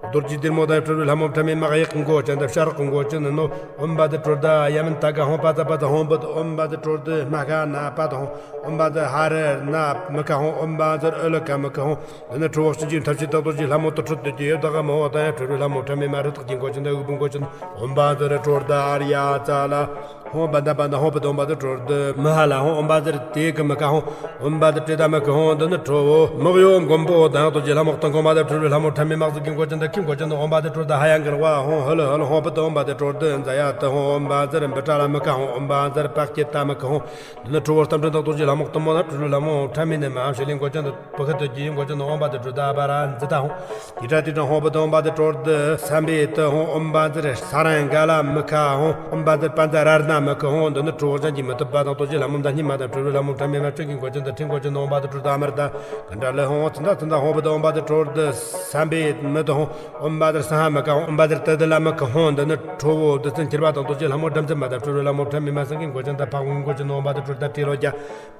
རྡོ་རྗེ་སྡེར་མོ་དང་སྤྲུལ་པའི་ལྷ་མོ་ཕྲ་མེན་མ་གཡག་གི་མགོ་ཅན་དང་བྱ་རོག་གི་མགོ་ཅན་ནི་ནོ། ཨོཾ་བཛྲ་ཀྲོར་དྷ་ཡ་མན་ཏ་ཀ་ཧཱུྃ། པ་ཙ་པ་ཙ་ཧོ་པད། ཨོཾ་བཛྲ་ཀྲོར་དྷ་མ་ཧ་ན་པད་ཧཱུྃ། ཨོཾ་བཛྲ་ཧ་ར་ན་མུ་ཁ་ཧཱུྃ། ཨོཾ་བཛྲ་ཨུ་ལ་ཀ་མུ་ཁུ་ཧཱུྃ། འདི་ནི་ཁྲོ་བོ་གསུམ་གྱི་མཐར་བྱེད་དག་ཏོ་ཇི་ལྷ་མོ་དུར་ཁྲོད་དུ་སྐྱེ་ཡོད་དག་གི་མོ་བོ་དང་ཡང་སྤྲུལ་པའི་ལྷ་མོ་ཕྲ་མེན་མ་རི་དྭགས་ཀྱི་མགོ་ཅན་དང་དབུལ་པོའི་མགོ་ཅན། ཨོཾ་བཛྲ་ཀྲོར་དྷ་ཨཱརྱ་ཙ་ལ་ཧཱུྃ། བ་ད་པ་ད་ཧཱུྃ། པ་ད་ཨོཾ་བཛྲ་ཀྲོར་དྷ་མ་ཧ་ལ་ཧཱུྃ། ཨོཾ་བཛྲ་ཏེ་ཀ་མུ་ཁ་ཧཱུྃ། ཨོཾ་བཛྲ་ཏྲེ་ད་མུ་ཁུ་ཧཱུྃ། འདི་ནི་ཁྲོ་བོ་མོག་ཡོ་མགོན་པོ་དང་དག་ཏོ་ཇི་ལྷ་མོ་སྟེང་གོང་མ་དང་སྤྲུལ་པའི་ལྷ་མོ་ཕྲ་མེན་མ་གཟུགས་ཀྱི་མགོ་ཅན་དང་ཁྱི་མགོ་ཅན་དང་། ཨོཾ་བཛྲ་ཀྲོར་དྷ་ཧ་ཡ་གར་བ་ཧཱུྃ། ཧུ་ལུ་ཧུ་ལུ་ཧཱུྃ། པ་ད་ཨོཾ་བཛྲ་ཀྲོར་དྷ་ཛ་ཡ་ཏི་ཧཱུྃ། ཨོཾ་བཛྲ་བི་ཏྲ་ལ་མུ་ཁ་ཧཱུྃ། ཨོཾ་བཛྲ་པཀྵེ་ཏ་མུ་ཁུ་ཧཱུྃ། འདི་ནི་ཁྲོ་བོ་རྟ་མགྲིན་དང་དག་ཏོ་ཇི་ལྷ་མོ་སྟེང་མ་དང་སྤྲུལ་པའི་ལྷ་མོ་ཕྲ་མེན་ནི་མ་ཧཱུྃ། ཤི་ལིང་མགོ་ཅན་དང་བུ་ཁ་ཏོ་ཇི་ཡི་མགོ་ཅན་དང་། ཨོཾ་བཛྲ་ཀྲོར་དྷ་ཨ་བྷ་ར་ཛི་ཏ་ཧཱུྃ། ཏི་ཏྲ་ཏི་ཏྲ་ཧཱུྃ། པ་ད་ཨོཾ་བཛྲ་ཀྲོར་དྷ་སམ་བྷེ་ཏི་ཧཱུྃ། ཨོཾ་བཛྲ་ས་ར་ག་ལ་མུ་ཁ་ཧཱུྃ། ཨོཾ་བཛྲ་པཉྩ་རཏྣ་མུ་ཁུ་ཧཱུྃ། འདི་ནི་ཁྲོ་བོ་གཞན་གྱིས་མི་ཐུབ་པ་དང་དག་ཏོ་ཇི་ལྷ་མོ་མདའ་སྨྱུག་མ་དང་སྤྲུལ་པའི་ལྷ་མོ་ཕྲ་མེན་མ་སྤྱན་གྱི་མགོ་ཅན་དང་ཁྲི་མགོ་ཅན་དང་། ཨོཾ་བཛྲ་ཀྲོར་དྷ་ཨ་མྲྀ་ཏ་ཀཎྜ་ལ་ཧཱུྃ། ཙནྡྲ་ཙནྡྲ་ཧཱུྃ། པ་ད་ཨོཾ་བཛྲ་ཀྲོར་དྷ་སམ་བྷེ་མུ་ཏི་ཧཱུྃ། ཨོཾ་བཛྲ་སིང་ཧ་མུ་ཁ་ཧཱུྃ། ཨོཾ་བཛྲ་ཏི་ཏི་ལ་མུ་ཁུ་ཧཱུྃ། འདི་ནི་ཁྲོ་བོ་བདུད་རྩི་འཁྱིལ་པ་དང་དག་ཏོ་ཇི་ལྷ་མོ་སྦྲ་མཛེས་མ་དང་སྤྲུལ་པའི་ལྷ་མོ་ཕྲ་མེན་མ་སེང་གེའི་མགོ་ཅན་དང་ཕག་མོའི་མགོ་ཅན་ནོ། ཨོཾ་བཛྲ་ཀྲོར་དྷ་ཏྲི་ལོ་ཀྱ་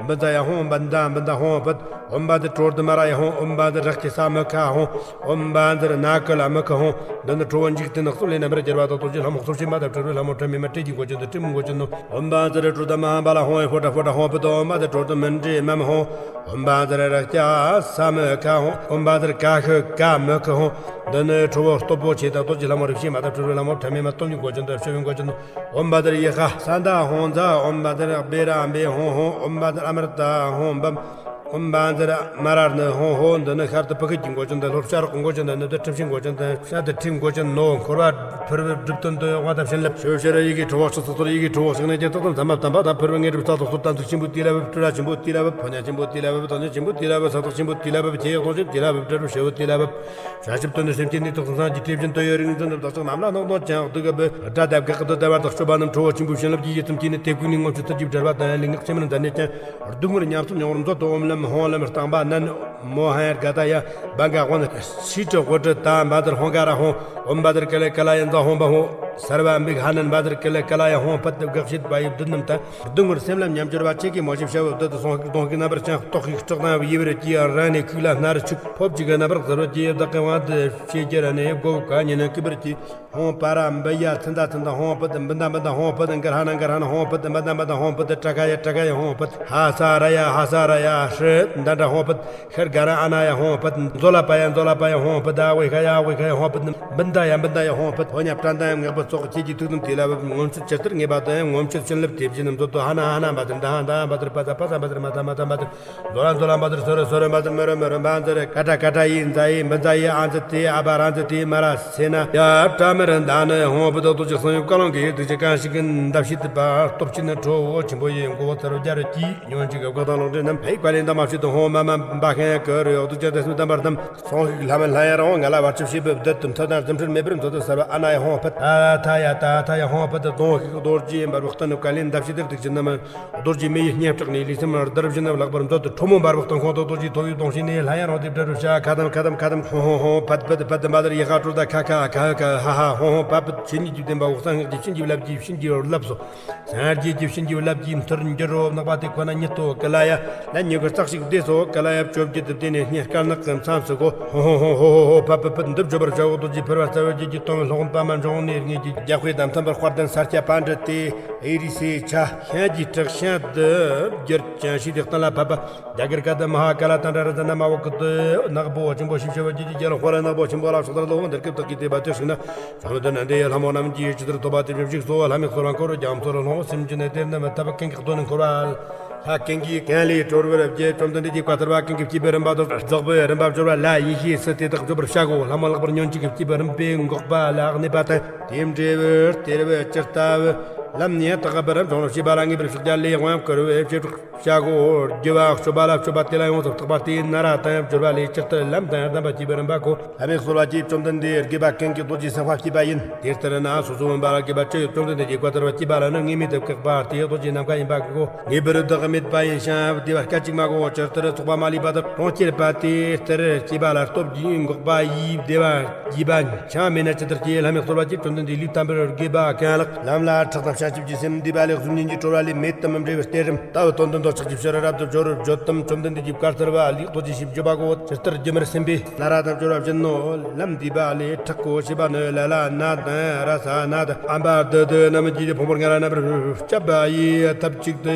བཛྲ་ཡ་ཧཱུྃ། བཛྲ་བཛྲ་ཧཱུྃ། པད། ཨོཾ་བཛྲ་ཀྲོར་དྷ་མ་ར་ཡ་ཧཱུྃ། ཨོཾ་བཛྲ་རཀྵེ་ས་མུ་ཁ་ཧཱུྃ། ཨོཾ་བཛྲ་ན་ཀུ་ལ་མུ་ཁུ་ཧཱུྃ། འདི་ནི་ཁྲོ་བོ་འཇིག་རྟེན་གསུམ་ལས་རྣམ་པར་རྒྱལ་བ་དང་དག་ཏོ་ཇི་ལྷ་མོ་གསུམ་མཆེད་མ་དང་སྤྲུལ་པའི་ལྷ་མོ་ཕྲ་མེན་མ་སྤྲེལ་གྱི་མགོ་ཅན་དང་སྤྲེལ་མོའི་མགོ་ཅན་ནོ། ཨོཾ་བཛྲ་ཀྲོར་དྷ་མ་ཧ་བ་ལ་ཧཱུྃ། ཧེ་ཕོ་ཏྲ་ཕོ་ཏྲ་ཧཱུྃ། པད། ཨོཾ་བཛྲ་ཀྲོར་དྷ་མཎྜེ་མཾ་ཧཱུྃ། ཨོཾ་བཛྲ་རཀྵ་ས་མུ་ཁ་ཧཱུྃ། ཨོཾ་བཛྲ་ཀ་ཧུ་ཀ་མུ་ཁུ་ཧཱུྃ། འདི་ནི་ཁྲོ་བོ་སྟོབས་པོ་ཆེ་དང་དག་ཏོ་ཇི་ལྷ་མོ་རིག་བྱེད་མ་དང་སྤྲུལ་པའི་ལྷ་མོ་ཕྲ་མེན་མ་སྟོབས་ཀྱི་མགོ་ཅན་དང་སྤྱི་བོའི་མགོ་ཅན་ནོ། ཨོཾ་བཛྲ་ཡེ་ཧ་ས་ཏ་ཧཱུྃ། ཛ། ཨོཾ་བཛྲ་བེ་ར་བེ་ཧཱུྃ་ཧཱུྃ། ཨོཾ་བཛྲ་ཨ་མྲྀ་ཏ་ཧཱུྃ། བཾ། ཨོཾ་བཛྲ་མ་ར་ཎི་ཧཱུྃ་ཧཱུྃ། འདི་ནི་ཤར་དུ་བུ་ཁ་གི་མགོ་ཅན་དང་ལྷོར་བྱ་རོག་གི་མགོ་ཅན་དང་། ནུབ་ཏུ་ཁྲི་ཕྱིའི་མགོ་ཅན་དང་། བྱ་དང་ཁྲིའི་མགོ་ཅན་ནོ། འཁོར་བ་འཕུར་བའི་སྒྲིབ་དོན་དུ་ཡོག་པ་དང་བྱིན་རླབས། ཤེའུ་ཤེ་ར་ཡི་གེ་ཁྲོ་བོ་ཕྱི་སོ་སོར་ཡི་གེ་ཁྲོ་བོ་ཞིང་ནས་ཀྱང་རྟག་ཏུ་མཚན་མ་དམ་པ་དང་ཕུར་བུ་ལྔའི་གྲིབ་ས་སོ་སོར་དམ་ཚིག་ཆེན་པོའི་ཏི་ལ་བབ། སྤྲུལ་ར་ཆེན་པོའི་ཏི་ལ་བབ། ཕོ་ཉ་ཆེན་པོའི་ཏི་ལ་བབ། ཐོ་ཉ་ཆེན་པོའི་ཏི་ལ་བབ། ས་ཐག་ཆེན་པོའི་ཏི་ལ་བབ། ཆེ་ཡོག་ཐོག་ཆེན་ཏི་ལ་བབ། ཏི་ལ་བབ། བྲལ་བའི་ཤེའུ་ཏི་ལ་བབ། བྱ་ཞིབ་དོན་ནི་སེམས་ཅན་ནི་དག་ཚང་གི་ཁྲེ་བཞིན་དུ་ཡོད་རིགས་འཛིན་ནི་བདག་ཅག་རྣམས་ལ་སྣང་སྟོང་ཅན་འོག་ཏུ་གབ། དགྲ་དང་བགེགས་དང་བདེ་བ་དང་སྐྱོབ་པ་རྣམས་ཁྲོ་བོ་ཆེན་པོའི་བྱིན་རླབས་ཀྱིས་ཡིད་ཚིམ་གྱིས་ནི་དེ་ཀུན་ནས་ངོམས་ཤིག་ཐུགས་ཀྱིས་བྲལ་བ་དང་ལུས་ངག་ཕྱི་མར་མཛད་ནས་ཀྱང་། སྡུག་བསྔལ་ཉམས་སུ་མྱོང་བར་མཛོད་དུ་ཨོཾ་ལམ་ཧོང་ལམ་རྟག་པ་ནན། མོ་ཧ་ཡར་ག་ད་ཡ། བ་ག་ཝན། སྲིད་གྲོགས་དབུ་སྐྲ་དང་བཛྲ་ཧོང་ག་ར་ཧོང་། ཨོཾ་བཛྲ་ཀ་ལེ་ཀ་ལ་ཡ་ཛ་ཧོང་བ་ཧོང་། སརྦ་འབིག་ཧ་ནན། བཛྲ་ཀ་ལེ་ཀ་ལ་ཡ་ཧོང་། བ་ད་བགེགས་བྱེད་པ་ཡི་བདུད་རྣམས་དང་། སྡུག་བསྔལ་སེམས་ལ་མཉམ་སྦྱོར་བ་ཆེ་གེ་མོ་ཞིག་བྱ་བ་བདུད་དུ་སོང་ཤིག་གདོང་ཤིག་རྣམ་པར་བྱང་ལྟོགས་ཤིག་སྐྲག་དང་ཡི་བར་གྱི་རང་ནས་ཁུག་ལ་སྣ་རུ་ཆུག་ཕོབ་ཅིག་གི་རྣམ་པར་གཟིར་བ་གྱི་བདག་གི་དབང་དུ་བྱེད་ཀྱི་ར་ནས་སྒོ་ག་ཉིན་ནས་ཀི་བར་གྱི། ཧོང་པ་ར་འབུ་ཡ་ཚི་མདའ་ཚི་མདའ་ཧོང་བུད། འབུ་མདའ་འབུ་མདའ་ཧོང་བུད། ག་ར་ན་ག་ར་ན་ཧོང་བུད། འབུ་མདའ་འབུ་མདའ་ཧོང་བུད། ཏྲ་ཀ་ཡ་ཏྲ་ཀ་ཡ་ཧོང་བུད། ཧ་ས་ར་ཡ་ཧ་ས་ར་ཡ་ཧྲི་མདའ་འདྲ་ཧོང་བུད། ཤར་ག་ར་ཨ་ན་ཡ་ཧོང་བུད། མཛོ་ལ་པ་ཡ་མཛོ་ལ་པ་ཡ་ཧོང་བུད། ཨ་ཝེ་ཁ་ཡ་ཨ་ཝེ་ཁ་ཡ་ཧོང་བུད། འབུ་མདའ་ཡ་འབུ་མདའ་ཡ་ཧོང་བུད། ཕོ་ཉ་པྲ་མདའ་ཡ་ངག་པ་ཙོག་ཁྱེད་ཀྱི་ཐུགས་དམ་དེ་ལ་བབ། ངོམས་ཆུ་ཇི་ལྟར་ངེས་པ་དང་ངོམས་ཆུ་བྱིན་རླབས་དེ་བཞིན་མཛོད་དུ་ཧ་ན་ཧ་ན་འབད་དེར་འདི་ཧ་འདི་ཧ་འབད་དེར་པ་ཙ་པ་ཙ་འབད་དེར་མ་ཙ་མ་ཙ་འབད་དེར། ཛོ་ལ་ཛོ་ལ་འབད་དེར་ཟོ་ར་ཟོ་ར་འབད་དེར་མི་རོ་མི་རོ་འབད་དེར། ཀ་ཏྲ་ཀ་ཏྲ་ཡི་མཛའ་ཡི་འབུ་མཛའ་ཡི་ཨ་མཛའ་དེ་ཨ་བ་ར་མཛའ་དེ་མ་ར་སེ་ན་ཡ་པྲ་མི་ར་མདའ་ནི་ཧོང་བུད། དོ་དོ་ཅིག་གསང་ཡུལ་བཀའ་བློན་གྱི་ཡུལ་དུ་ཅིག་གང་ཞིག་གི་འདབ་བྱེད་དུ་པ་སྟོབས་ཆེན་ནི་ཁྲོ་བོ་ཆེན་པོ་ཡི་མགོ་བོ་ཚར་བརྒྱ་རུ་སྐྱེས། ཉོན་ཅིག་གི་བཀའ་དང་ལུང་འདྲེན་རྣམས་ཕའི་བཀའ་ལས་འདའ་མ་བྱེད་དུ་ཧོང་མ་མ་འབའ་ཁན་ཀི་རུ་འོག་ཏུ་ཅན་དེ་སུ་དམ་པར་དམ། སོང་ཤིག་ལྷ་མི་ལྷ་ཡ་རང་ང་ལ་བར་ཆད་བྱེད་པའི་བདུད་དུ་མཐུ་དང་རྫུ་འཕྲུལ་མེད་པར་མཛོད་དུ་གསལ་བ་ཨ་ན་ཡ་ཧོང་བུད། ཨ་ཐ་ཡ་ད་ཐ་ཡ་ཧོང་བུད། དོང་ཤིག་རྡོ་རྗེ་འབར་བའི་སྟེང་ནས་བཀའ་ལས་འདབ་བྱེད་དེར་སྡིག་ཅན་རྣམས། རྡོ་རྗེ་མེ་ཡི་སྙན་གྲགས་ནས་ལུས་སེམས་ལྡིར་བཞིན་ལག་པར་མཛོད་དུ་ཁྲོ་མོ་འབར་བའི་སྟེང་ཁོང་དུ་རྡོ་རྗེ་ཐོ་བའི་གདོང་ཞིག་ནས་ལྷ་ཡང་རང་དེ་བྲལ་རུ་བྱ། ཁ་དམ་ཁ་དམ་ཁ་དམ་ཧོང་ཧོང་ཧོང་བུད་བུད་བུད་བུད། ཧེ་ཧ་ཀྲོ་ད་ཁ་ཁ་ཁ་ཁ་ཧ་ཧ་ཧོང་ཧོང་བུད་བུད། ཆོས་ཉིད་ཀྱི་བདེན་པ་འོག་གསང་སྔགས་ཀྱི་བྱིན་གྱིས་བརླབས་ཀྱིས་བྱིན་གྱིས་བརླབས་སོ། སངས་རྒྱས་ཀྱི་བྱིན་གྱིས་བརླབས་ཀྱིས་མཐུར་འགྱུར་རོ། ནག་པ་དེ་ཁོ་ན་ཉིད་དོ་ཀི་ལ་ཡ། ལན་ཉི་གུ་རྩག་ཞིག་བདེ་སོ་ཀི་ལ་ཡ། བཅོ་བརྒྱད་དུ་བདེ་ནས་སྙན་དཀར་ནག་གི་མཚམས་སུ་གོ་ཧོང་ཧོང་ཧོང་ཧོ་ཧོ་ཧོ་བུད་བུད་བུད། འདི་བརྗོད་པར་བྱའོ། རྡོ་རྗེ་ཕུར་པ་རྩ་བའི་རྒྱུད་ཀྱི་སྟོང་བའི་སློབ་དཔོན་པདྨ་འབྱུང་གནས་ངེས་ཀྱི་རྒྱ་དཔེ་དང་མཐུན་པར་དཔལ་ལྡན་ས་སྐྱ་པཎྜི་ཏས་ཨེ་རི་སེ་ཆ་ཤན་གྱི་བྲག་ཤན་དུ་བསྒྱུར་ཅིང་ཞིག་སྟེ་གཏན་ལ་ཕབ་པ། རྒྱ་གར་ཀ་ཏི་མ་ཧཱ་ཀ་ལ་ཏ་འདྲ་ར་ཛ་ན་མ་འོག་གི་ཏི་ནག་པོ་ཆེན་པོ་ཞིབ་ཕྱེ་བ་རྒྱུད་ཀྱི་རྒྱལ་ལོ་ཧོ་ལ་ནག་པོ་ཆེན་པོ་ལ་སོགས་དར་ལོ་འདིར་སྐབས་དག་གི་དེ་བ་དེ་ཞིག་ན་བྱང་དུ་ན་འདི་ཡི་ལྷ་མོ་རྣམས་ཀྱིས་ཇི་ལྟར་ཐོབ་པ་དེ་བཞིན་ཞིག་གསོལ་བ་ལྷ་མིག་གསོལ་བ་འཁོར་བར་རྒྱ་མཚོ་ལ་ལྷུང་བ་སེམས་ཅན་ནི་དེར་ནི་མི་ཐབས་ཀུན་གྱི་གདོན་ནི་འཁོར་བ་ལྷ་ཀུན་གྱི་གང་ལས་གྲོལ་བར་བགྱི། བཅོམ་ལྡན་འདས་ཀྱིས་བཀའ་སྩལ་པ་ཀུན་གྱི་སྐྱེས་བུའི་རིམ་པ་དང་རྫོགས་པའི་རིམ་པ་སྦྱོར་བ་ལ་ཡེ་ཤེས་སུ་དེ་དག་བརྗོད་པར་བྱ་གོ་ལྷ་མོ་ལེགས་པར་ཉོན་ཅིག་གི་སྐྱེས་བུའི་རིམ་པས་འགོག་པ་ལ་གནས་པ་དང་། དེ་འབྲས་བུ་སྟེར་བའི་ཇི་ལྟ་བུ། ལམ་ཉེ་དག་པར་འབྱུང་བར་བྱེད་པ་ལ་ངེས་པར་ཕྱག་རྒྱ་ལས་དབང་བསྐུར་བའི་བྱེ་བྲག་བྱ་གོ། རྒྱུ་བ་སྤྱོད་པ་ལ་སྤྱོད་པ་དེ་ལ་ཡོངས་སུ་རྟག་པ་སྟེ་ན་ར་དང་སྦྱོར་བ་ལས་ཇི་ལྟར་ལམ་དང་ལྡན་པ་སྐྱེས་པའི་རིམ་པ་གོ། ལྷ་མིའི་གསོལ་བ་གྱིས་བཅོམ་ལྡན་འདས་དགེ་བ་གང་གིས་རྡོ་རྗེ་སེམས་དཔའ་སྐྱེས་པ་ཡིན། དེ་ལྟར་ན་སོ་སོ་འོན་པ་ལ་དགེ་བ་ཅི་ཡོད་བཅོམ་ལྡན་འདས་ཀྱི་བཀའ་ལྟར་བ་སྐྱེས་པ་ལ་ནི་ངེས་མེད་དུ་བཀག་པ་སྟེ་རྡོ་རྗེ་ནམ་མཁའ་ཡིན་པ་གོ། ངེས་པར་བདག་མེད་པ་ཡིན་ཞིང་བདེ་བ་སྐད་ཅིག་མ་གོ། ཇི་ལྟར་ཚོགས་པ་མ་ལུས་པ་དང་གྲོང་ཁྱེར་པ་དེ་ལྟར་སྐྱེས་པ་ལ་སྟོབས་ཀྱིས་འགོག་པ་ཡིས་བདེ་བ་རྒྱས་པ་ཆ་མེད་ན་ཇི་ལྟར་སྐྱེ། ལྷ་མིའི་གསོལ་བ་གྱིས་བཅོམ་ལྡན་འདས་ལུས་དམ་པར་དགེ་བ་གང་ལགས། ལམ་ལ་ཁྲག་དང་བྱ་སྐྱིབས་ཀྱི་སེམས་འདུས་པ་ལས་གཟུགས་བརྙན་གྱིས་གྲོལ་བ་ལས་མེད་དམ་འབྲས་བུ་སྟེ་རིམ་ལྟ་བུ་དོན་དུ་འདོགས་ཆགས་ཀྱི་ཕྱིར་རབ་ཏུ་སྦྱོར་བར་བརྗོད་དམ། བཅོམ་ལྡན་འདས་ཀྱི་བཀའ་ལྟར་བ་ལས་རྡོ་རྗེ་ཞེས་བརྗོད་པ་གོ། ཇི་ལྟར་སྒྱུ་མར་སེམས་པས་ན་ར་དང་སྦྱོར་བ་བཞིན་ནོ། ལམ་འདུས་པ་ལས་ཁྲག་གོ་ཞེས་པ་ནི་ལ་ལ་ན་དང་ར་ས་ན་དང་ཨམ་པ་དི་དི་རྣམས་ཀྱིས་ཕུང་པོ་ལྔ་ར་རྣམ་པར་བསྐྱབ་པ་ཡི་ཐབས་ཅིག་ཏུ་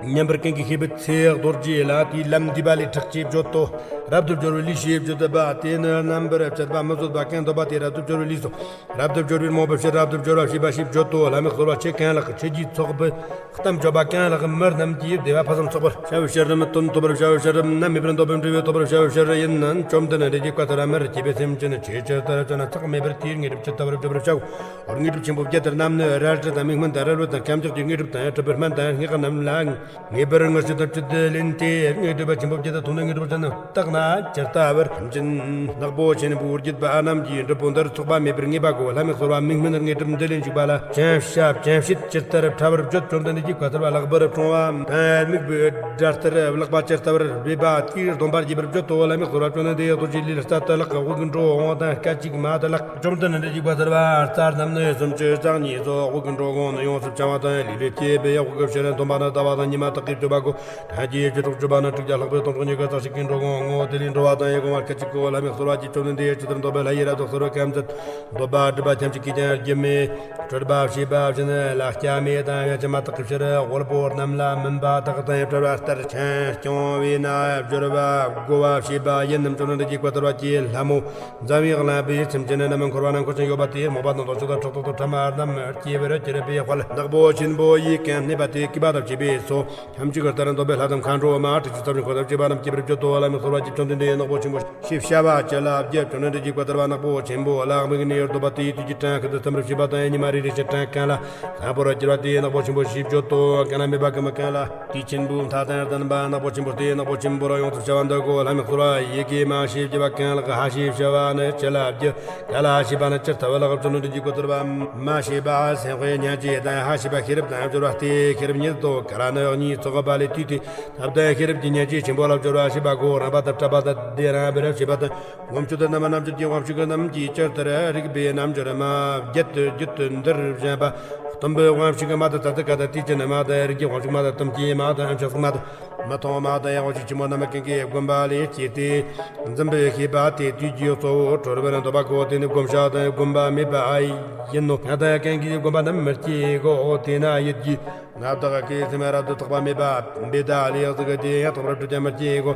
མཉམ་པར་གང་གིས་ཤེས་པའི་ཚེ་རྡོ་རྗེ་ལ་དེའི་ལམ་འདུས་པ་ལས་ཁྲག་ཅེས་བརྗོད་དོ། རབ་ཏུ་སྦྱོར་བའི་ལུས་ཞེས་བརྗོད་པ་དེ་ནི་རྣམ་པར་དཔྱད་པ་མི་བཟོད་པ་གང་འདོད་པ་དེ་རབ་ཏུ་སྦྱོར་བའི་ལུས་སོ། རབ་ཏུ་སྦྱོར་བའི་རྨོངས་པའི་ཕྱིར་རབ་ཏུ་སྦྱོར་བ་ཞེས་པ་ཞེས་བརྗོད་དོ། ལྷ་མིའི་གསོལ་བ་ཆེ་གང་ལགས། ཆོས་ཀྱི་ཚོགས་པའི་གཏམ་བརྗོད་པ་གང་ལགས། མི་རྣམས་ཀྱིས་བདེ་བ་ཕུན་སུམ་ཚོགས་པར་བྱ་བའི་ཕྱིར་རམ། དོན་ཐོབ་པར་བྱ་བའི་ཕྱིར་རམ། མནར་མེད་པར་འདོད་པའི་འབྲས་བུ་ཐོབ་པར་བྱ་བའི་ཕྱིར་ཡིན་ན། བཅོམ་ལྡན་འདས་ཀྱི་བཀའ་ལྟར་མིར་སྐྱེས་པའི་སེམས་ཅན་ཆོས་ཇི་ལྟར་བྱ་ན་ཚེགས་མེད་པར་དེའི་དངོས་གྲུབ་ཇི་ལྟ་བར་འབྱོར་བར་བྱའོ། དངོས་གྲུབ་ཆེན་པོ་བརྒྱད་དེ་རྣམས་ནི་རལ་གྲི་དང་མིག་སྨན་དང་རལ་བ་དང་ཁྱབ་འཇུག་གི་དངོས་གྲུབ་དང་གྲུབ་པའི་སྨན་དང་སྔགས་རྣམས་ལ། ངེས་པར་ངུ་ཞིང་ཐབས་ཅད་དུ་ལེན་ཏེ། དངོས་གྲུབ་ཆེན་པོ་བརྒྱད་དུ་མཐོང་ནས་དངོས་གྲུབ་ཅན་རྣམས་བརྟགས་ན་ཇི་ལྟ་བར། ཐམས་ཅད་ནག་པོ་ཆེན་པོའི་བརྒྱུད་པ་རྣམས་ཀྱི་འབྲས་བུ་འདིར་ཚོགས་པ་མེད་པར་ངེས་པ་གོ། ལྷ་མིའི་གསོལ་བ་མིག་སྨན་དངོས་གྲུབ་འདི་ལེན་བཅུག་པ་ལ། བྱམས་ཞབས་བྱམས་བཤེད་ཇི་ལྟར་ཕྲ་བར་བརྗོད། བཅོམ་ལྡན་འདས་ཀྱི་བཀའ་ལྟར་བ་ལག་པར་བཀྲོང་བ་དང་མིག་པའི་སྒྲ་ལྟར་ལག་པ་ཇི་ལྟ་བར་འབེབས་པ་དེའི་སྡོམ་པ་རྒྱས་པར་བརྗོད་དོ། ལྷ་མིའི་གསོལ་བ་བཅོམ་ལྡན་འདས་རྡོ་རྗེ་ལུས་རྩལ་དུ་ལག་དབུགས་འགྲོ་འོང་དང་སྐད་ཅིག་མ་དུ་ལག། བཅོམ་ལྡན་འདས་ཀྱི་བཀའ་ལྟར་བ་རྩ་རྣམས་ནི་སུམ་ཅུ་རྩ་གཉིས་སོ། དབུགས་འགྲོ་འོང་ནི་ཡོངས་སུ་བྱང་བ་དང་ལུས་ལས་སྐྱེས་པའི་དབུགས་ཀྱི་ཕྱིར་སྡོམ་པ་ནི་ལྟ་བ་དང་ཉི་མ་དག་གིས་བརྗོད་པ་གོ། ཕྲན་གྱི་བཅུ་དྲུག་བརྗོད་པ་ནི་དྲུག་བརྒྱ་ལྷག་པའི་སྟོང་ཕྲག་ཉི་ཤུ་རྩ་གཅིག་གིས་འགྲོ་འོང་ངོ་། དེ་ལས་འགྲོ་བ་དང་ཡི་གོ་བ་སྐད་ཅིག་གོ། ལྷ་མིའི་གསོལ་བ་གྱིས་བཅོམ་ལྡན་འདས་ཇི་ལྟར་འདོད་པའི་ལྷ་ཡི་རབ་ཏུ་གསོལ་བའི་ཁམས་ཚད། འདོད་པ་སྒྲིབ་པ་ཐམས་ཅད་ཀྱིས་ཀྱང་རྒྱུ་མེད་སྤྲུལ་པ་བྱས་པ་བཞིན་ལ་སྐྱ་མེད་དང་ཡང་ཅི་མ་དག་གི་ཕྱིར་དབུལ་པོ་རྣམས་ལ་མུན་པ་དག་དང་བྲལ་བ་ལྟར་ཆོས་སྐྱོང་བས་ན་སྦྱོར་བ་བགོ་བ་བྱས་པ་ཡིན་ནམ། བཅོམ་ལྡན་འདས་ཀྱི་བཀའ་ལྟར་བ་ཀྱེ་ལྷ་མོ། འཛམ་བུའི་གླིང་པའི་སེམས་ཅན་རྣམས་འཁོར་བ་ན་འཁོར་ཞིང་ཡོད་པ་དེ་རྨོངས་པ་དང་ལྡོག་ཕྱོགས་དང་ཕྲག་དོག་དང་ཕྲ་མ་རྣམས་སྐྱེ་བར་གྱུར་པའི་དཔལ་ནག་པོ་ཆེན་པོ་ཡིས་གང་བསྣུན་པ་དེ་བསྐུལ་བ་དང་བཅས་པས་སོ། ཐམས་ཅད་ཀྱི་ལྟར་འདོད་པའི་ལྷ་དང་མཁའ་འགྲོ་མ་དྲུག་ཅུ་རྩ་བཞི་འཁོར་དང་བཅས་པ་རྣམས་སྐྱེ་བར་གྱུར་ཏོ། ལྷ་མིའི་གསོལ་བ་གྱིས་བཅོམ་ལྡན་འདས་ནག་པོ་ཆེན་པོ་ཞེས་བྱ་བ་ཅི་ལ་བརྗོད། བཅོམ་ལྡན་འདས་ཀྱི་བཀའ་ལྟར་བ་ནག་པོ་ཆེན་པོ་ལ་དམིགས་ནས་འདོད་པ་དེའི་དུས་ཀྱི་གྲངས་ཤིན་ཏུ་ཙམ་རེ་བྱས་པ་དང་ཉི་མ་རེ་རེ་བཞིན་གྲངས་གང་ལ་བཟང་པོར་གྱུར་པ་དེ་ནག་པོ་ཆེན་པོ་ཞེས་བརྗོད་དོ། གང་ལ་མེད་པ་གང་མ་གང་ལ། དུས་ཆེན་པོའི་མཐའ་དང་ལྡན་པ་ནག་པོ་ཆེན་པོ་སྟེ་ནག་པོ་ཆེན་པོ་ལ་ཡོངས་སུ་བྱ་བ་འདི་གོ། ལྷ་མིའི་གསོལ་བ་ཡི་གེ་མ་ཞེས་བྱ་བ་གང་ལགས། ཧ་ཞེས་བྱ་བ་ནི་ཅི་ལ་བརྗོད། ག་ལ་ཞེས་པ་ནི་ཇི་ལྟ་བུ་ལགས། བཅོམ་ལྡན་འདས་ཀྱི་བཀའ་ལྟར་བ་མ་ཞེས་པ་སེམས་དཔའི་སྙིང་རྗེ་དང་། ཧ་ཞེས་པ་ཤེས་རབ་དང་སྦྱོར་བ་སྟེ་ཤེས་རབ་ཉིད་དོ། ག་ལ་ནི་གཉིས་ཚོགས་པ་ལས་དུས་དེ་ཐབས་དང་ཤེས་རབ་ཀྱི་སྙིང་རྗེ་ཆེན་པོ་ལ་སྦྱོར་བ་ཞེས་པ་གོ། རངས་པ་དང་བཀྲ་བ་དང་བདེ་རངས་པར་བྱེད་པ་དང་། སྒོམ་སྤྱོད་དང་རྣམ་པ་སྣ་བརྒྱད་ཀྱི་དབང་ཕྱུག་རྣམས་ཀྱིས་ཇི་ལྟར་རིགས་པའི་རྣལ་འབྱོར་མ་བརྒྱད་དུ་བརྒྱུད་དུ་འདིར་བཞེངས་པ། སྟོན་པའི་དབང་ཕྱུག་མ་དང་ཙཀ་ག་དང་ཏིས་ཅན་མ་དང་རིགས་ཀྱི་དབང་ཕྱུག་མ་དང་ཏུམ་སྐྱེས་མ་དང་ཨམ་ཆ་སུ་མ་དང་། མི་མཐོང་མ་དང་ཡང་དབང་ཕྱུག་ཆེན་པོ་རྣམས་ཀུན་གྱི་བསྒོམ་པ་ལས་སྐྱེས་ཏེ། འཛིན་པའི་ཤེས་པ་དེ་དུས་ཀྱི་གཙོ་བོ་གྲོལ་བར་འདོད་པ་གོ། དེ་ནི་བསྒོམ་བྱ་དང་བསྒོམ་པ་མེད་པ་ཡིན་ནོ། གང་དང་གང་གིས་བསྒོམ་པ་རྣམས་མི་སྐྱེ་གོ། དེས་ན་ཡིད་ཀྱི་མངའ་བདག་གི་སེམས་རབ་ཏུ་ཐག་པ་མེད་པ་འབད་ད་ལས་གཟིགས་ཏེ་ཡང་དག་པར་སྤྲུལ་ཀྱང་མི་སྐྱེ་གོ།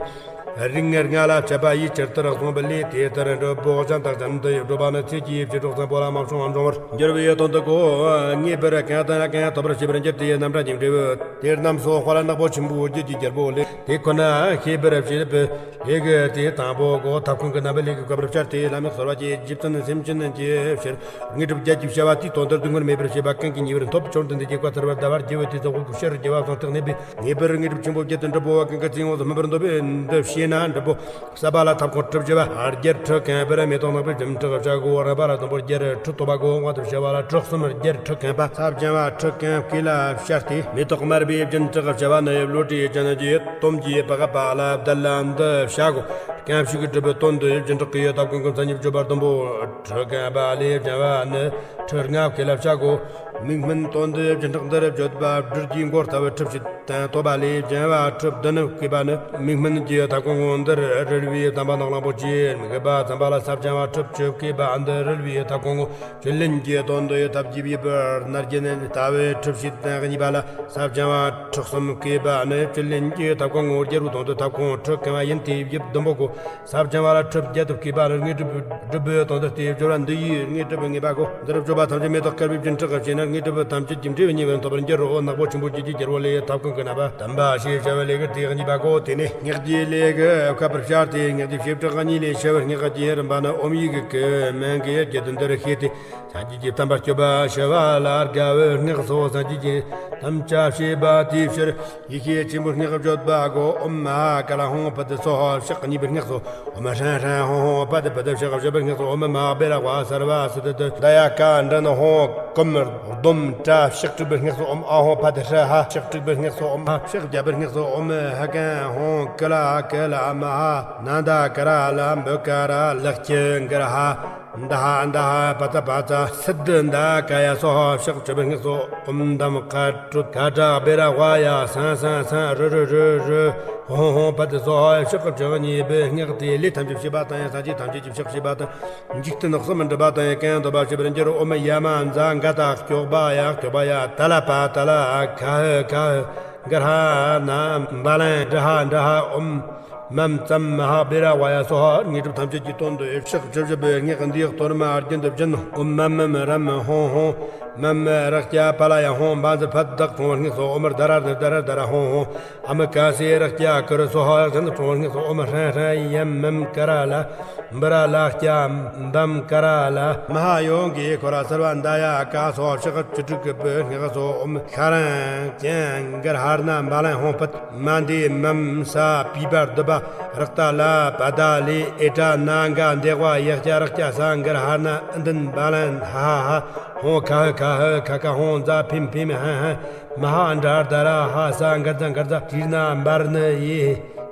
རིགས་ལྔ་ལྔ་ལ་ཕྱེ་བ་ཡི་ཇི་ལྟར་གསུངས་པ་ལས་དེ་ལྟར་འགྲུབ་བོ། གཞན་དག་གཞན་དུ་བགྲོད་པ་ནི་ཚེ་སྐྱེ་བྱེ་བྲག་བཟང་པོ་ལ་མ་བྱུང་བ་འབྱུང་བར་འགྱུར་བའི་དོན་དུ་གོ། ངེས་པར་གང་དང་གང་ཐོབ་པར་བྱེད་པར་འགྱུར་ཏེ་རྣམ་གྲངས་ཀྱི་འབྲས་བུ་དེ་རྣམས་སོ། དཔལ་ནག་པོ་ཆེན་པོའི་རྒྱུད་ཀྱི་རྒྱལ་པོ་ལས་དེ་ཁོ་ན་ཤེས་པར་བྱེད་པའི་ལས་ཀྱི་དེ་དང་པོ་གོ། ཐབས་ཁོང་གི་རྣམ་པ་ལས་ཀྱི་བཀོད་པར་སྤྱད་དེ་ལྷ་མིའི་གསོལ་བ་གྱིས་རྗེ་བཙུན་སེམས་ཅན་གྱི་ཕྱིར་དངོས་གྲུབ་བརྒྱད་ཀྱི་བྱ་བ་དེའི་དོན་དུ་སྡུག་བསྔལ་མེད་པར་བྱེད་པ་གང་གིས་ཉེ་བར་འཐོབ། བཅོམ་ལྡན་འདས་ཀྱི་བཀའ་ལྟར་བར་ཟླ་བར་རྒྱལ་བའི་དུས་སུ་དབུགས་ཀྱི་ཕྱིར་རྒྱལ་བ་ཚོགས་ཐེག་གནས་པའི་ངེས་པར་དངོས་གྲུབ་ཆེན་པོ་བརྒྱད་དུ་འགྲུབ་བོ། གང་གི་ཚེ་ཡོངས་སུ་སྨིན་པར་འདོད་པས་འདི་བྱས་ན་འགྲུབ་བོ། ས་པ་ལ་ཐབ་ཁོང་གྲུབ་བྱེད་པ། རྒྱལ་ཁྲི་གང་པར་མེ་ཏོག་ནག་པོའི་སྦྱིན་ཕྲེང་བྱ་གོ། རིམ་པ་ལ་དང་པོར་རྒྱལ་ཁྲི་སྟོབ་པ་གོ། དབང་དུ་བྱ་བ་ལ་ཁྲི་གསུམ་རྒྱལ་ཁྲི་གང་པ། ས་བྱང་བ་ཁྲི་གང་བཀོད་ལ་སྤྱད་དེ་མེ་ཏོག་དམར་པོའི་སྦྱིན་ཕྲེང་བྱ་བ་ནི་བློ་གྲོས་ཅན་གྱི་དོམ་གྱི་པགས་པ་ལ་བརྡལ་ལ་འདི་བྱ་གོ། གང་ཕྱུག་གི་སྒྲུབ་པའི་དོན་དུ་སྦྱིན་ཕྲེང་གི་ཡོད་ཐབ་ཁོང་གི་མཚན་ཉིད་བརྗོད་པར་དང་པོ་ཁྲི་གང་པ་ལས་བྱ་བ་ནི་ཁྲི་ལྔ་བཀོད་ལ་བྱ་གོ། མིག་སྨན་དོན་དུ་སྦྱིན་ཕྲེང་འདིར་བརྗོད་པ་སྦྲུལ་གྱི་མགོ་ལྟ་བུ་ཁྲི་བཞི་དང་ཐོབ་པ་ལས་བྱ་བ་ཁྲི་བདུན་བཀོད་པ་ནི་མིག་སྨན་གྱི་ཐབ་ཁོང་འདིར་རལ་བའི་དམ་པ་ནག་གླང་པོ་ཆེ་དམིགས་པ་ཙམ་པ་ལ་ས་བྱང་བ་ཁྲི་བཅུ་བཀོད་པ་འདི་རལ་བའི་ཐབ་ཁོང་། བཅུད་ལེན་གྱི་དོན་དུ་ཡོད་ཐབ་ཀྱི་ཡིབ་པར་ནར་གྱི་ནི་ལྟ་བུའི་ཁྲི་བཞི་དང་གཉིས་པ་ལ་ས་བྱང་བ་ཁྲི་གསུམ་བཀོད་པ་ནི་བཅུད་ལེན་གྱི་ཐབ་ཁོང་ངོ་རྒྱལ་བའི་དོན་དུ་ཐབ་ཁོང་ཁྲི་གང་བ་ཡིན་ཏེ་ཡིབ་བདུན་པོ་གོ། ས་བྱང་བ་ལ་ཁྲི་བརྒྱད་དུ་བཀོད་པ་ནི་དངོས་གྲུབ་སྒྲུབ་པའི་དོན་དུ་སྟེ་སྦྱོར་བ་འདི་ཡིས་དངོས་གྲུབ་ངེས་པ་གོ། འདིར་སྦྱོར་བ་ཐམས་ཅད་མེ་ཏོག་དཀར་པོའི་སྦྱིན་ཕྲེང་གིས་བྱས་ན། དངོས་གྲུབ་ཐམས་ཅད་ཀྱི་འབྲས་བུ་ཉེ་བར་ཐོབ་པར་འགྱུར་རོ། ནག་པོ་ཆེན་པོ་བཅུད་ཀྱི་རྒྱལ་པོ་ལས། ཐབས་གང་གི་རྣམ་པ་དམ་པ་ཞེས་བྱ་བའི་ལས་ཀྱི་སྡེ་གཉིས་པ་གོ། དེ་ནས་སྔགས་ཀྱི་ལས་ཀྱི་ཁྱད་པར་སྦྱར་ཏེ། སྔགས་ཀྱི་བྱེ་བྲག་གཉིས་ལས། ཕྱི་བའི་སྔགས་ཀྱི་རིམ་པ་ནི། ཨོཾ་ཡི་གེ་གི་མན་གྱི་རྒྱུད་དུ་འདིར་བཤད་དེ། སངས་རྒྱས་ཀྱི་བསྟན་པ་སྐྱོབ་པར་བྱ་བ་ལ་དགའ་བའི་སྔགས་སོ། སངས་རྒྱས་ཀྱི་དམ་བཅའ་བྱས་པ་དེའི་ཕྱིར། ཡེ་ཤེས་ཆེན་པོའི་སྔགས་བརྗོད་པ་གོ། ཨོཾ་མ་ཧཱ་ཀཱ་ལ་ཧཱུྃ་ཕཊ་སྭཱ་ཧཱ། ཕྱག་གཉིས་པའི་སྔགས་སོ། ཨོཾ་ཧྲཱིཿ་ཧྲཱིཿ་ཧཱུྃ་ཧཱུྃ་ཕཊ་ཕཊ། ཕྱག་བཞི་པའི་སྔགས་སོ། ཨོཾ་མ་ཧཱ་བི་ར་ཝ་སརྦ་སིདྡྷི་དཱ་ཡ་ཀ་མགྲིན་ཧཱུྃ། སྐོམ་སྡོམ་དྲ། ཕྱག་དྲུག་པའི་སྔགས་སོ། ཨོཾ་ཨཱཿཧཱུྃ་ཕཊ་ཧྲཱིཿཧཱུྃ། ཕྱག་དྲུག་པའི་སྔགས་སོ། ཨོཾ་ཕཊ། ཕྱག་བརྒྱད་པའི་སྔགས་སོ། ཨོཾ་ཧ་ཀཱཿཧཱུྃ་ཀཱི་ལ་ཀཱི་ལ་མ་ཧཱ་ནཱ་དཱ་ཀཱ་ར་ལ་བི་ཀ་ར་ལག་ཁྱི་གར་ཧ། ད་ཧ་ད་ཧ་པ་ཙ་པ་ཙ་སིདྡྷི་ད་ཀཱ་ཡ་སྭཱ་ཧཱ། ཕྱག་བཅུ་པའི་སྔགས་སོ། ཨོཾ་དཾ་ཀ་ཀྲུ་ཀ་ཏྲ་བི་ར་ཝ་ཡ་སཾ་སཾ་སཾ་རུ་རུ་རུ་རུ་ཧཱུྃ་ཧཱུྃ་ཕཊ་སྭཱ་ཧཱ། ཕྱག་བཅུ་གཉིས་པའི་སྔགས་དེས་ལས་ཐམས་ཅད་བྱེད་པ་དང་། སངས་རྒྱས་ཐམས་ཅད་ཀྱི་ཕྱག་བྱེད་པ་དང་། འཇིག་རྟེན་གསུམ་འགྲུབ་པ་དང་། གང་ཐོབ་པར་བྱེད་པར་འགྱུར་རོ། ཨོཾ་ཡ་མ་ཛ་ག་ཏ་སྐྱོག་པ་ཡ་སྐྱོག་པ་ཡ། ཏ་ལ་པ་ཏ་ལ་ག་ཧུ་ག་ཧུ་གར་ཧ་ན་བ་ལན་དྲ་ཧ་དྲ་ཧ། ཨོཾ་མཾ་ཙཾ་མ་ཧཱ་བི་ར་ཝ་ཡ་སྭཱ་ཧཱ། དངོས་གྲུབ་ཐམས་ཅད་ཀྱི་དོན་དུ། ཕྱག་བཅུ་བཞི་པའི་སྔགས་འདིའི་གཏོར་མ་རྒྱུན་དུ་སྦྱིན། ཨོཾ་མ་མ་མ་ར་མ་ཧཱུྃ་ཧཱུྃ། མ་མ་རཀྵ་པཱ་ལ་ཡ་ཧཱུྃ། བཛྲ་ཕཊ་བདག་ཕྲེང་བའི་སྔགས་སོ། ཨོཾ་དྷ་ར་ན་དྷ་ར་དྷ་ར་ཧཱུྃ་ཧཱུྃ། ཨ་མ་ཀ་སེ་རཀྵ་ཀུ་རུ་སྭཱ་ཧཱ། གཞན་ཕྲེང་བའི་སྔགས་སོ། ཨོཾ་ཧྲཱིཿཧྲཱིཿཡཾ་མཾ་ཀ་ར་ལ་བི་ར་ལ་ཀྱ་བཾ་ཀ་ར་ལ། མ་ཧཱ་ཡོ་གི་འཁོར་སརྦ་ཛྙཱ་ཀ་སྭཱ་ཧཱ། ཕྱག་བཅུ་དྲུག་གི་བུ་སྔགས་སོ། ཨོཾ་ཤྭ་ར་ཀྱ་གར་ཧ་ན་བ་ལན་ཧཱུྃ་ཕཊ། མ་ཎྜི་མཾ་ས་པིཿ་པ་དཱུ་པ་རཀྵ་ཏ་ལ་བ་དཱ་ལི་ཨེ་ཏྲ་ན་ག་དེ་ཝ་ཡཀྵ་རཀྵ་ས་གར་ཧ་ན་ཨ་དན་བ་ལན་ཧ་ཧ་ཧཱུྃ། ཁ་ཧུ་ཁ་ཧུ་ཁ་ཁ་ཧཱུྃ། ཛ་ཕིཾ་ཕིཾ་ཧ་ཧ། མ་ཧཱ་དྷ་དྷ་ར་ཧ་ས་གརྫ་གརྫ་ཏྲི་ན་བར་ཎི་ཡེ་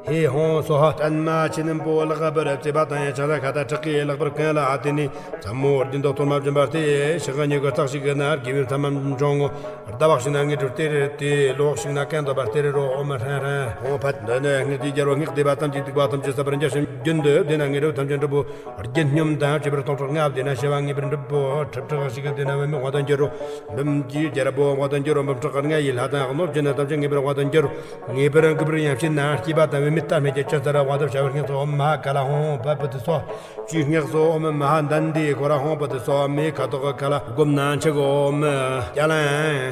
ཧེ་ཧཱུྃ་སྭཱ་ཧཱ། སྲན་མ་ཆེན་པོ་ལག་པར་བཙས་པ་དང་། ཕྱག་ལ་ཁ་ཏ་ཁྲག་གིས་བརླག་པར་གང་ལ་ཨ་དེ་ནས་ཚ་མོ་རྒྱུན་དུ་གཏོར་མ་སྦྱིན་པ་སྟེ། ཕྱག་གཉིས་ཀྱི་རྩེ་གཅིག་གི་ནང་དགེ་བའི་མཐའ་མ་འབྱུང་ངོ་། ཟླ་བ་ཞིག་ན་དངོས་གྲུབ་སྟེར་ཏེ། ལོ་ཞིག་ན་གང་ཐོབ་པར་སྟེར་རོ། ཨོཾ་ཧྲཱིཿཧྲཱིཿཧཱུྃ་ཕཊ། འདི་ནི་སྔགས་ཀྱི་རྒྱལ་པོ། སྔགས་བཟླས་པ་ཐམས་ཅད་སྡིག་པ་ཐམས་ཅད་བསམ་པར་འགྱུར་ཞིང་། རྒྱུན་དུ་བཟླས་ན་དངོས་གྲུབ་ཐམས་ཅད་འགྲུབ་བོ། བརྒྱད་སྙོམས་དང་བཅས་པར་སྟོང་ཕྲག་ལྔ་བཟླས་ན་ཞི་བ་ངེས་པར་འགྲུབ་བོ། ཁྲི་ཕྲག་གཅིག་བཟླས་ན་བུད་མེད་དབང་དུ་འགྱུར་རོ། འབུམ་གྱི་རྒྱལ་པོ་དབང་དུ་འགྱུར་རོ། འབུམ་ཕྲག་ལྔ་ཡི་ལྷ་དང་གནོད་སྦྱིན་ཐམས་ཅད་ངེས་པར་དབང་དུ་འགྱུར་རོ། ངེས་པར་འགུགས་པར་ཡང་བྱེད་ན། སྐྱེས་པ་དང་བུད་མེད་ལྟ་སྨད་ཀྱི་ཅི་ཙམ་པ་དབང་དུ་བྱ་བའི་སྔགས་སོ། ཨོཾ་མ་ཧཱ་ཀཱ་ལ་ཧཱུྃ་ཧཱུྃ་ཕཊ་སྭཱ་ཧཱ། བཅུའི་སྔགས་སོ། ཨོཾ་མ་ཧཱ་དནྡེ་ཁོ་ར་ཧཱུྃ་ཕཊ་སྭཱ་ཧཱ། མེའི་ཁ་དོག་གི་ཁ་ལ་བསྒོམས་ན་འཆི་གོ། ཨོཾ་ཀྱ་ལན་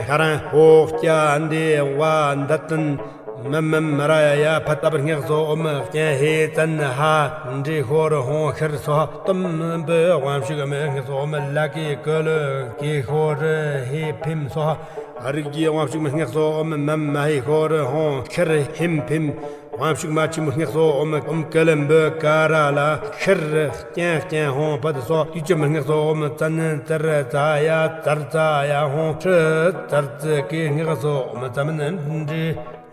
ཤྭ་རན་ཧོ་ཀྱ་དེ་ཝ་དྷ་ཏན་མ་མ་མ་ར་ཡ་ཕཊ། ལྟ་བུའི་སྔགས་སོ། ཨོཾ་ཀྱ་ཧེ་ཙན་ཧ་དྲི་ཧོར་ཧཱུྃ་ཤྲཱི་སྭཱ་ཧཱ། གཏུམ་པོའི་དབང་ཕྱུག་མའི་སྔགས་སོ། ཨོཾ་ལ་ཀྱི་ཀོ་ལི་ཀྱི་ཧོར་ཧེ་ཕིམ་སྭཱ་ཧཱ། རིགས་ཀྱི་དབང་ཕྱུག་མའི་སྔགས་སོ། ཨོཾ་མ་མ་ཧེ་ཧོར་ཧཱུྃ་ཤྲཱི་ཧིམ་ཕིམ། དབང་ཕྱུག་མ་ཆེན་མོའི་སྔགས་སོ། ཨོཾ་ཀ་ལི་འབུ་ཀ་ར་ལ་ཤྲཱི་ཀྱང་ཀྱང་ཧཱུྃ་ཕཊ་སྭཱ་ཧཱ། དུས་གཅོད་མའི་སྔགས་སོ། ཨོཾ་ཙན་ཙར་ཙ་ཡ་ཙར་ཙ་ཡ་ཧཱུྃ་ཤྲཱི་ཙར་ཙི་ཀའི་སྔགས་སོ། ཨོཾ་ཙ་མ་ན་དྷྲི་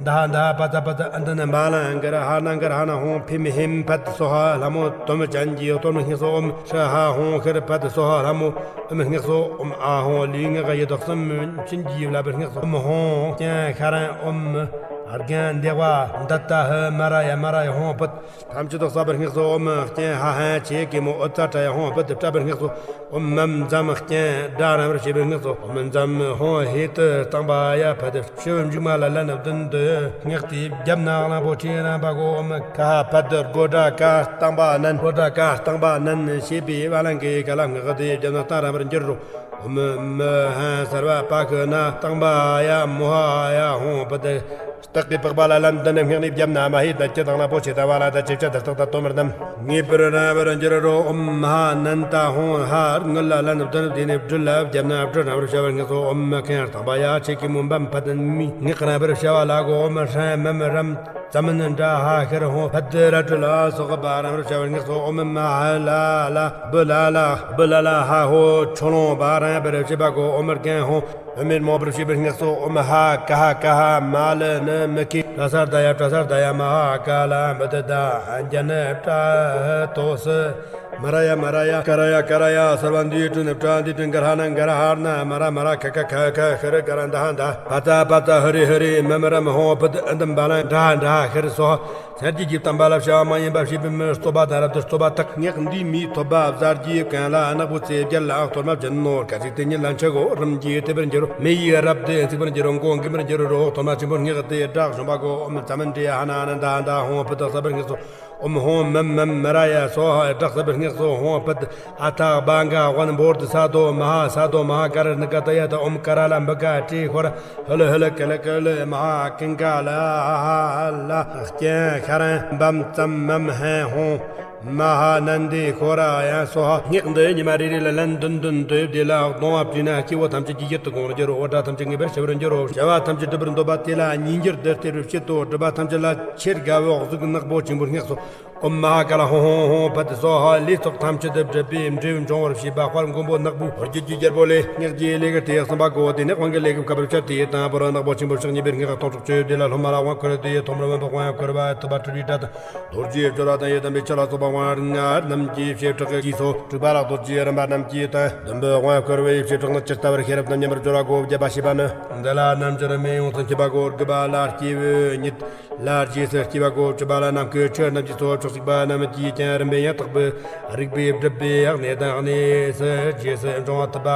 དྷ་དྷ་པ་ཙ་པ་ཙ་ཨ་དན་བ་ལན་གར་ཧ་ན་གར་ཧ་ན་ཧཱུྃ་ཕིམ་ཧིམ་ཕཊ་སྭཱ་ཧཱ། ལྷ་མོ་དོམ་ཅན་གྱི་གཏོར་མའི་སྔགས་སོ། ཨོཾ་ཤྲཱི་ཧཱུྃ་ཤྲཱི་ཕཊ་སྭཱ་ཧཱ། ལྷ་མོ་ཨོཾ་སྔགས་སོ། ཨོཾ་ཨཱཿཧཱུྃ་ལུས་ངག་ཡིད་གསུམ་བྱིན་གྱིས་བརླབ་པའི་སྔགས་སོ། ཨོཾ་ཧཱུྃ་ཀྱང་ཤྭ་རན། ཨོཾ་ཨརྒྷཾ་དེ་ཝ་དཏ་ཧུ་མ་ར་ཡ་མ་ར་ཡ་ཧཱུྃ་ཕཊ། ཐམས་ཅད་དུ་བསགས་པའི་སྔགས་སོ། ཨོཾ་ཀྱང་ཧ་ཧན་ཆེ་གེ་མོ་ཨུ་ཙ་ཏྲ་ཡ་ཧཱུྃ་ཕཊ། བྲབ་པའི་སྔགས་སོ། ཨོཾ་མཾ་ཛཾ་ཀྱང་དགྲ་རངས་པར་བྱེད་པའི་སྔགས་སོ། ཨོཾ་ཛཾ་ཧཱུྃ་ཧེ་ཏི་སྟང་པ་ཡ་ཕཊ། ཕྱི་བ་མཇུག་མ་ལ་ལན་བདུན་དུ་སྔགས་དེ་བརྒྱབ་ན་གླང་པོ་ཆེའི་རྣམ་པ་གོ། ཨོཾ་ཀ་ཧ་ཕཊ་གོ་ཌ་ཀ་སྟང་པ་ནན། གོ་ཌ་ཀ་སྟང་པ་ནན་ཞེས་པའི་བ་ལན་གྱི་ཀ་ལ་སྔགས་དེ་བརྒྱབ་ན་སྟང་རངས་པར་འགྱུར་རོ། ཨོཾ་མ་ཧན་སརྦ་པ་ཀི་ན་སྟང་པ་ཡ་མོ་ཧ་ཡ་ཧཱུྃ་ཕཊ། སྟག་གི་པགས་པ་ལ་ལན་བདུན་ནས་སྔགས་ནི་བརྒྱབ་ན་མ་ཧེ་དང་ཁྱི་དང་གླང་པོ་ཆེ་དང་བ་ལ་དང་ཆེ་བྱ་དང་སྟག་དང་དོམ་རྣམས་ངེས་པར་རངས་པར་འགྱུར་རོ། ཨོཾ་མ་ཧཱ་ནན་ཏ་ཧཱུྃ་ཧ་དངུལ་ལ་ལན་བདུན་ནས་དེ་ནས་སྦྲུལ་ལ་བརྒྱབ་ན་སྦྲུལ་རངས་པར་བྱ་བའི་སྔགས་སོ། ཨོཾ་མ་ཁན་སྟང་པ་ཡ་ཆེ་གེ་མོ་བམ་ཕཊ་ནན་མི་སྔགས་རངས་པར་བྱ་བ་ལ་གོ། ཨོཾ་ཧྲན་མམ་རམ་ཙ་མན་དྲ་ཧ་ཤྲཱི་ཧཱུྃ་ཕཊ་ར་སྦྲུལ་ལ་སོགས་པ་རངས་པར་བྱ་བའི་སྔགས་སོ། ཨོཾ་མ་ཧ་ལ་ལ་བུ་ལ་ལ་བུ་ལ་ལ་ཧ་ཧོ་ཆོ་ལོང་བ་རངས་པར་བྱེད་པ་གོ། ཨོཾ་རྒན་ཧཱུྃ་བུད་མེད་མོ་པར་བྱེད་པའི་སྔགས་སོ། ཨོཾ་ཧ་ཀ་ཧ་ཀ་ཧ་མ་ལི་ནི་མི་ཁི་ཏྲ་སར་དྷ་ཡ་ཏྲ་སར་དྷ་ཡ་མ་ཧ་ཀ་ལ་བུ་དི་ད་ཨ་ཛྙཱ་ན་ཏྲ་ཏོ་སི་མ་ར་ཡ་མ་ར་ཡ་ཀ་ར་ཡ་ཀ་ར་ཡ་སརྦ་འདུས་ཀྲི་ནི་ཏྲ་འདུས་ཀྲི་གར་ཧ་ན་གར་ཧར་ན་མ་ར་མ་ར་ཁ་ཁ་ཁ་ཁ་ཤྲཱི་ཀ་ར་དྷ་དྷ་པ་ཙ་པ་ཙ་ཧ་རི་ཧ་རི་མ་མ་ར་མ་ཧོ་བུ་དི་ཨ་དམ་བ་ལན་དྲ་དྲ་ཤྲཱི་སྭཱ་ཧཱ། སྔར་གྱི་རྒྱུད་དམ་པ་ལ་བྱ་བ་མ་ཡིན་པ་བྱས་པའི་མི་རྩོད་པ་དང་རབ་ཏུ་རྩོད་པ་དག་སྔགས་འདིས་མིའི་ཐོབ་པ་བཟའ་རྒྱུའི་གང་ལ་ནག་པོ་ཚེ་བརྒྱད་ལ་གཏོར་མ་བྱིན་ནོ། སྐད་ཅིག་དེ་ཉིད་ལ་འཆི་གོ་རིམ་གྱིས་ཐེབས་པར་འགྱུར་རོ། མི་ཡི་རབ་ཏུ་འཚིག་པར་འགྱུར་རོ། མགོ་འགེམས་པར་འགྱུར་རོ། གཏོར་མ་ཆེན་པོའི་སྔགས་དེ་བསྒྲགས། བྱུང་བ་གོ་ཨོམ་ཙ་མན་དྲི་ཧ་ན་ཨ་ན་ད་ཧ་ད་ཧོང་ཕུ་དག་ས་པར་སྔགས་སོ། ཨོམ་ཧོང་མམ་མམ་མ་ར་ཡ་སོ་ཧ། བསྒྲགས་ས་པར་སྔགས་སོ། ཧོང་ཕུ་ཨ་ཐག་བ་འགའ་དབང་འབོར་དུ་ས་དོ་མ་ཧ་ས་དོ་མ་ཧ་ཀ་ར་ནི་ཀ་ད་ཡ་ད་ཨོམ་ཀ་ར་ལ་འབུ་ཀ་ཏྲི་ཧོ་ར། ཧུ་ལུ་ཧུ་ལུ་ཀི་ལུ་ཀི་ལུ་མ་ཧ་ཀིང་ཀ་ལ་ཧ་ལ་རྐྱེན་ཤ་རན་བམ་ཙམ་མམ་ཧན་ཧོང་མ་ཧ་ནན་དི་ཁོ་ར་ཡན་སོ་ཧ། སྔགས་འདི་ཉི་མ་རེ་རེ་ལ་ལན་བདུན་བདུན་བཏབ་དེ་ལ་གཏོང་བ་བྲིས་ན་སྐྱེ་བོ་ཐམས་ཅད་ཀྱི་ཡིད་དུ་འོང་རྒྱུ་རོ། འོ་སྒྲ་ཐམས་ཅད་ངེས་པར་ཤེས་པར་འགྱུར་རོ། བྱ་བ་ཐམས་ཅད་སྒྲུབ་པར་འདོད་པ་དེ་ལ་ཉིས་འགྱུར་དུ་སྟེར་བར་བྱེད་དོ། སྒྲུབ་པ་ཐམས་ཅད་ལ་ཆེར་དགའ་བའི་གཟུགས་ནག་པོ་ཆེན་པོའི་སྔགས་སོ། ཨོམ་མ་ཧ་ཀ་ལ་ཧོ་ཧོ་ཧོ་ཕད་སོ་ཧ། ལས་ཚོགས་ཐམས་ཅད་དུ་སྒྲུབ་པའི་འབྲས་བུ་འབྱུང་བར་བྱེད་པ་དཔལ་མགོན་པོ་ནག་པོའི་རྒྱུད་ཀྱི་རྒྱལ་པོ་ལས། སྔགས་ཀྱི་ལས་ཀྱི་དེ་གསུམ་པ་གོ་དེ་ནས་དབང་གི་ལས་ཀྱི་སྐབས་བཅད་དེ་དང་པོར་ནག་པོ་ཆེན་པོ་ཕྱག་གཉིས་པའི་སྔགས་སྟོང་ཕྲག་བཅུ་དེ་ལ་སློབ་མ་ལ་དབང་བསྐུར་དེ་ཐོག་མར་བོན་པོ་དབང་བསྐུར་བ་ཐུབ་པ་སྤྲུལ་པའི་སྒྲ་དང་རྡོ་རྗེའི་སྦྱོར་བ་དང་ཡི་དམ་པའི་ཆོས་ལ་སོགས་པ་དབང་ལྔ་རྣམས་ཀྱིས་བྱེ་བྲག་གི་སོ། དྲུག་པ་ལ་རྡོ་རྗེའི་རིམ་པ་རྣམས་ཀྱིས་དང་བདུན་པའི་དབང་བསྐུར་བའི་བྱེ་བྲག་ནི་ཇི་ལྟ་བར་ཤེས་རབ་རྣམས་མཉམ་པར་སྦྱོར་བ་གོ་བརྒྱད་པ་ཞེས་པ་ནི། འདི་ལ་རྣལ་འབྱོར་མའི་ཡོངས་སུ་འཁྱུད་པ་གོ་དགུ་པ་ལ་སྐྱེས་བུ་ཉིད། ལ་རྗེས་སུ་སྐྱེ་བ་གོ་བཅུ་པ་ལ་ནམ་མཁའི་ཆུ་རྣམས་ཀྱི་ཚོགས་བཅུ་གཅིག་པ་རྣམས་ཀྱིས་ཀྱང་རིམ་པས་ཡང་དག་པའི་རིག་པས་བསྒྲུབས་པའི་གནས་དང་གནས་སུ་རྗེས་སུ་འབྱུང་བ་ཐུབ་པ་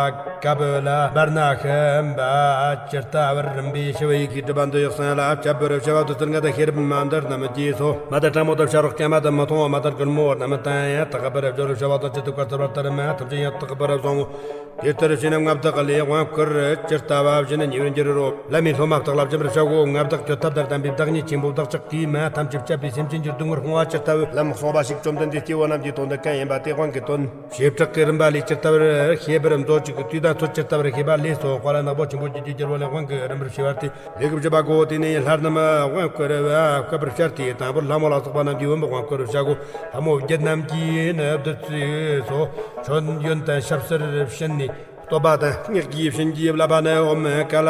དཀར་པོ་ལ་བར་ན་ཤམ་བྷ་ཇི་ལྟ་བར་རིམ་པས་ཞི་བའི་ཡི་གེ་སྒྲུབ་པ་འདི་ཡི་གསང་ལ་ཁྱད་པར་བྱ་བ་དུ་ཟུར་ལྔ་དང་ཤེས་རབ་མ་འདར་རྣམས་ཀྱིས་སོ། མ་དང་ཕྲ་མོ་དང་བྱ་རོག་སྐྱ་མ་དང་མི་མཐོང་བ་མ་དང་རྒུད་མོ་རྣམས་དང་ཡང་དག་པར་སྦྱོར་བྱ་བ་དང་ཇི་ལྟར་བཀར་ཐུབ་པ་ལྟར་མ་ཐམས་ཅད་ཡང་དག་པར་བཟང་ངོ་། དེ་ལྟར་བྱས་ན་མངའ་བདག་ལས་དབང་བསྐུར་ཇི་ལྟ་བ་བཞིན་ཉེ་བར་འགྱུར་རོ། ལམ་མི་སློབ་མ་བརྟག་ལ་སྦྱིན་པར་བྱ་གོ་མངའ་བདག་གི་ཐབས་ལྟར་དམ་པའི་བདག་ཉིད་ཆེན་པོ་བདག་ཅག་གིས་མ་ཐམས་ཅད་བཅད་པའི་སེམས་ཅན་གྱི་སྡུག་བསྔལ་སྤོང་བ་ཇི་ལྟ་བུ། ལམ་གསུངས་པ་ཞིག་བཅོམ་ལྡན་འདས་སྐྱེ་བོ་རྣམས་ཀྱི་དོན་དུ་གང་ཡིན་པ་དེ་དབང་གི་དོན། བྱེ་བྲག་གི་རིམ་པ་ལས་ཇི་ལྟ་བར་ཤེས་པར་མཛོད་ཅིག་གི་དུས་དང་ཚོད་ཇི་ལྟ་བར་ཤེས་པ་ལས་སོ། དཔལ་ནག་པོ་ཆེན་པོ་རྒྱུད་ཀྱི་རྒྱལ་པོ་ལས་དབང་གི་རིམ་པར་ཤེས་པ་སྟེ། ལས་ཀྱི་བྱེད་པ་གོ་དེ་ནས་ལྷ་རྣམས་དབང་བསྐུར་བ་བསྐུར་བར་བྱ་སྟེ་དང་པོར་ལྷ་མོ་ལ་སོགས་པ་རྣམས་ཀྱིས་བོན་པོ་དབང་བསྐུར་བར་བྱ་གོ་ལྷ་མོ་བརྒྱད་རྣམས་ཀྱིས་ནི་བདུད་རྩི་སོ། མཆོད་ཡོན་དང་ཞབས་བསིལ་བྱིན་ནས། བསྟོད་པ་དང་སྔགས་ཀྱི་བྱིན་གྱིས་བརླབས་པ་ནི་ཨོཾ་ཀ་ལ་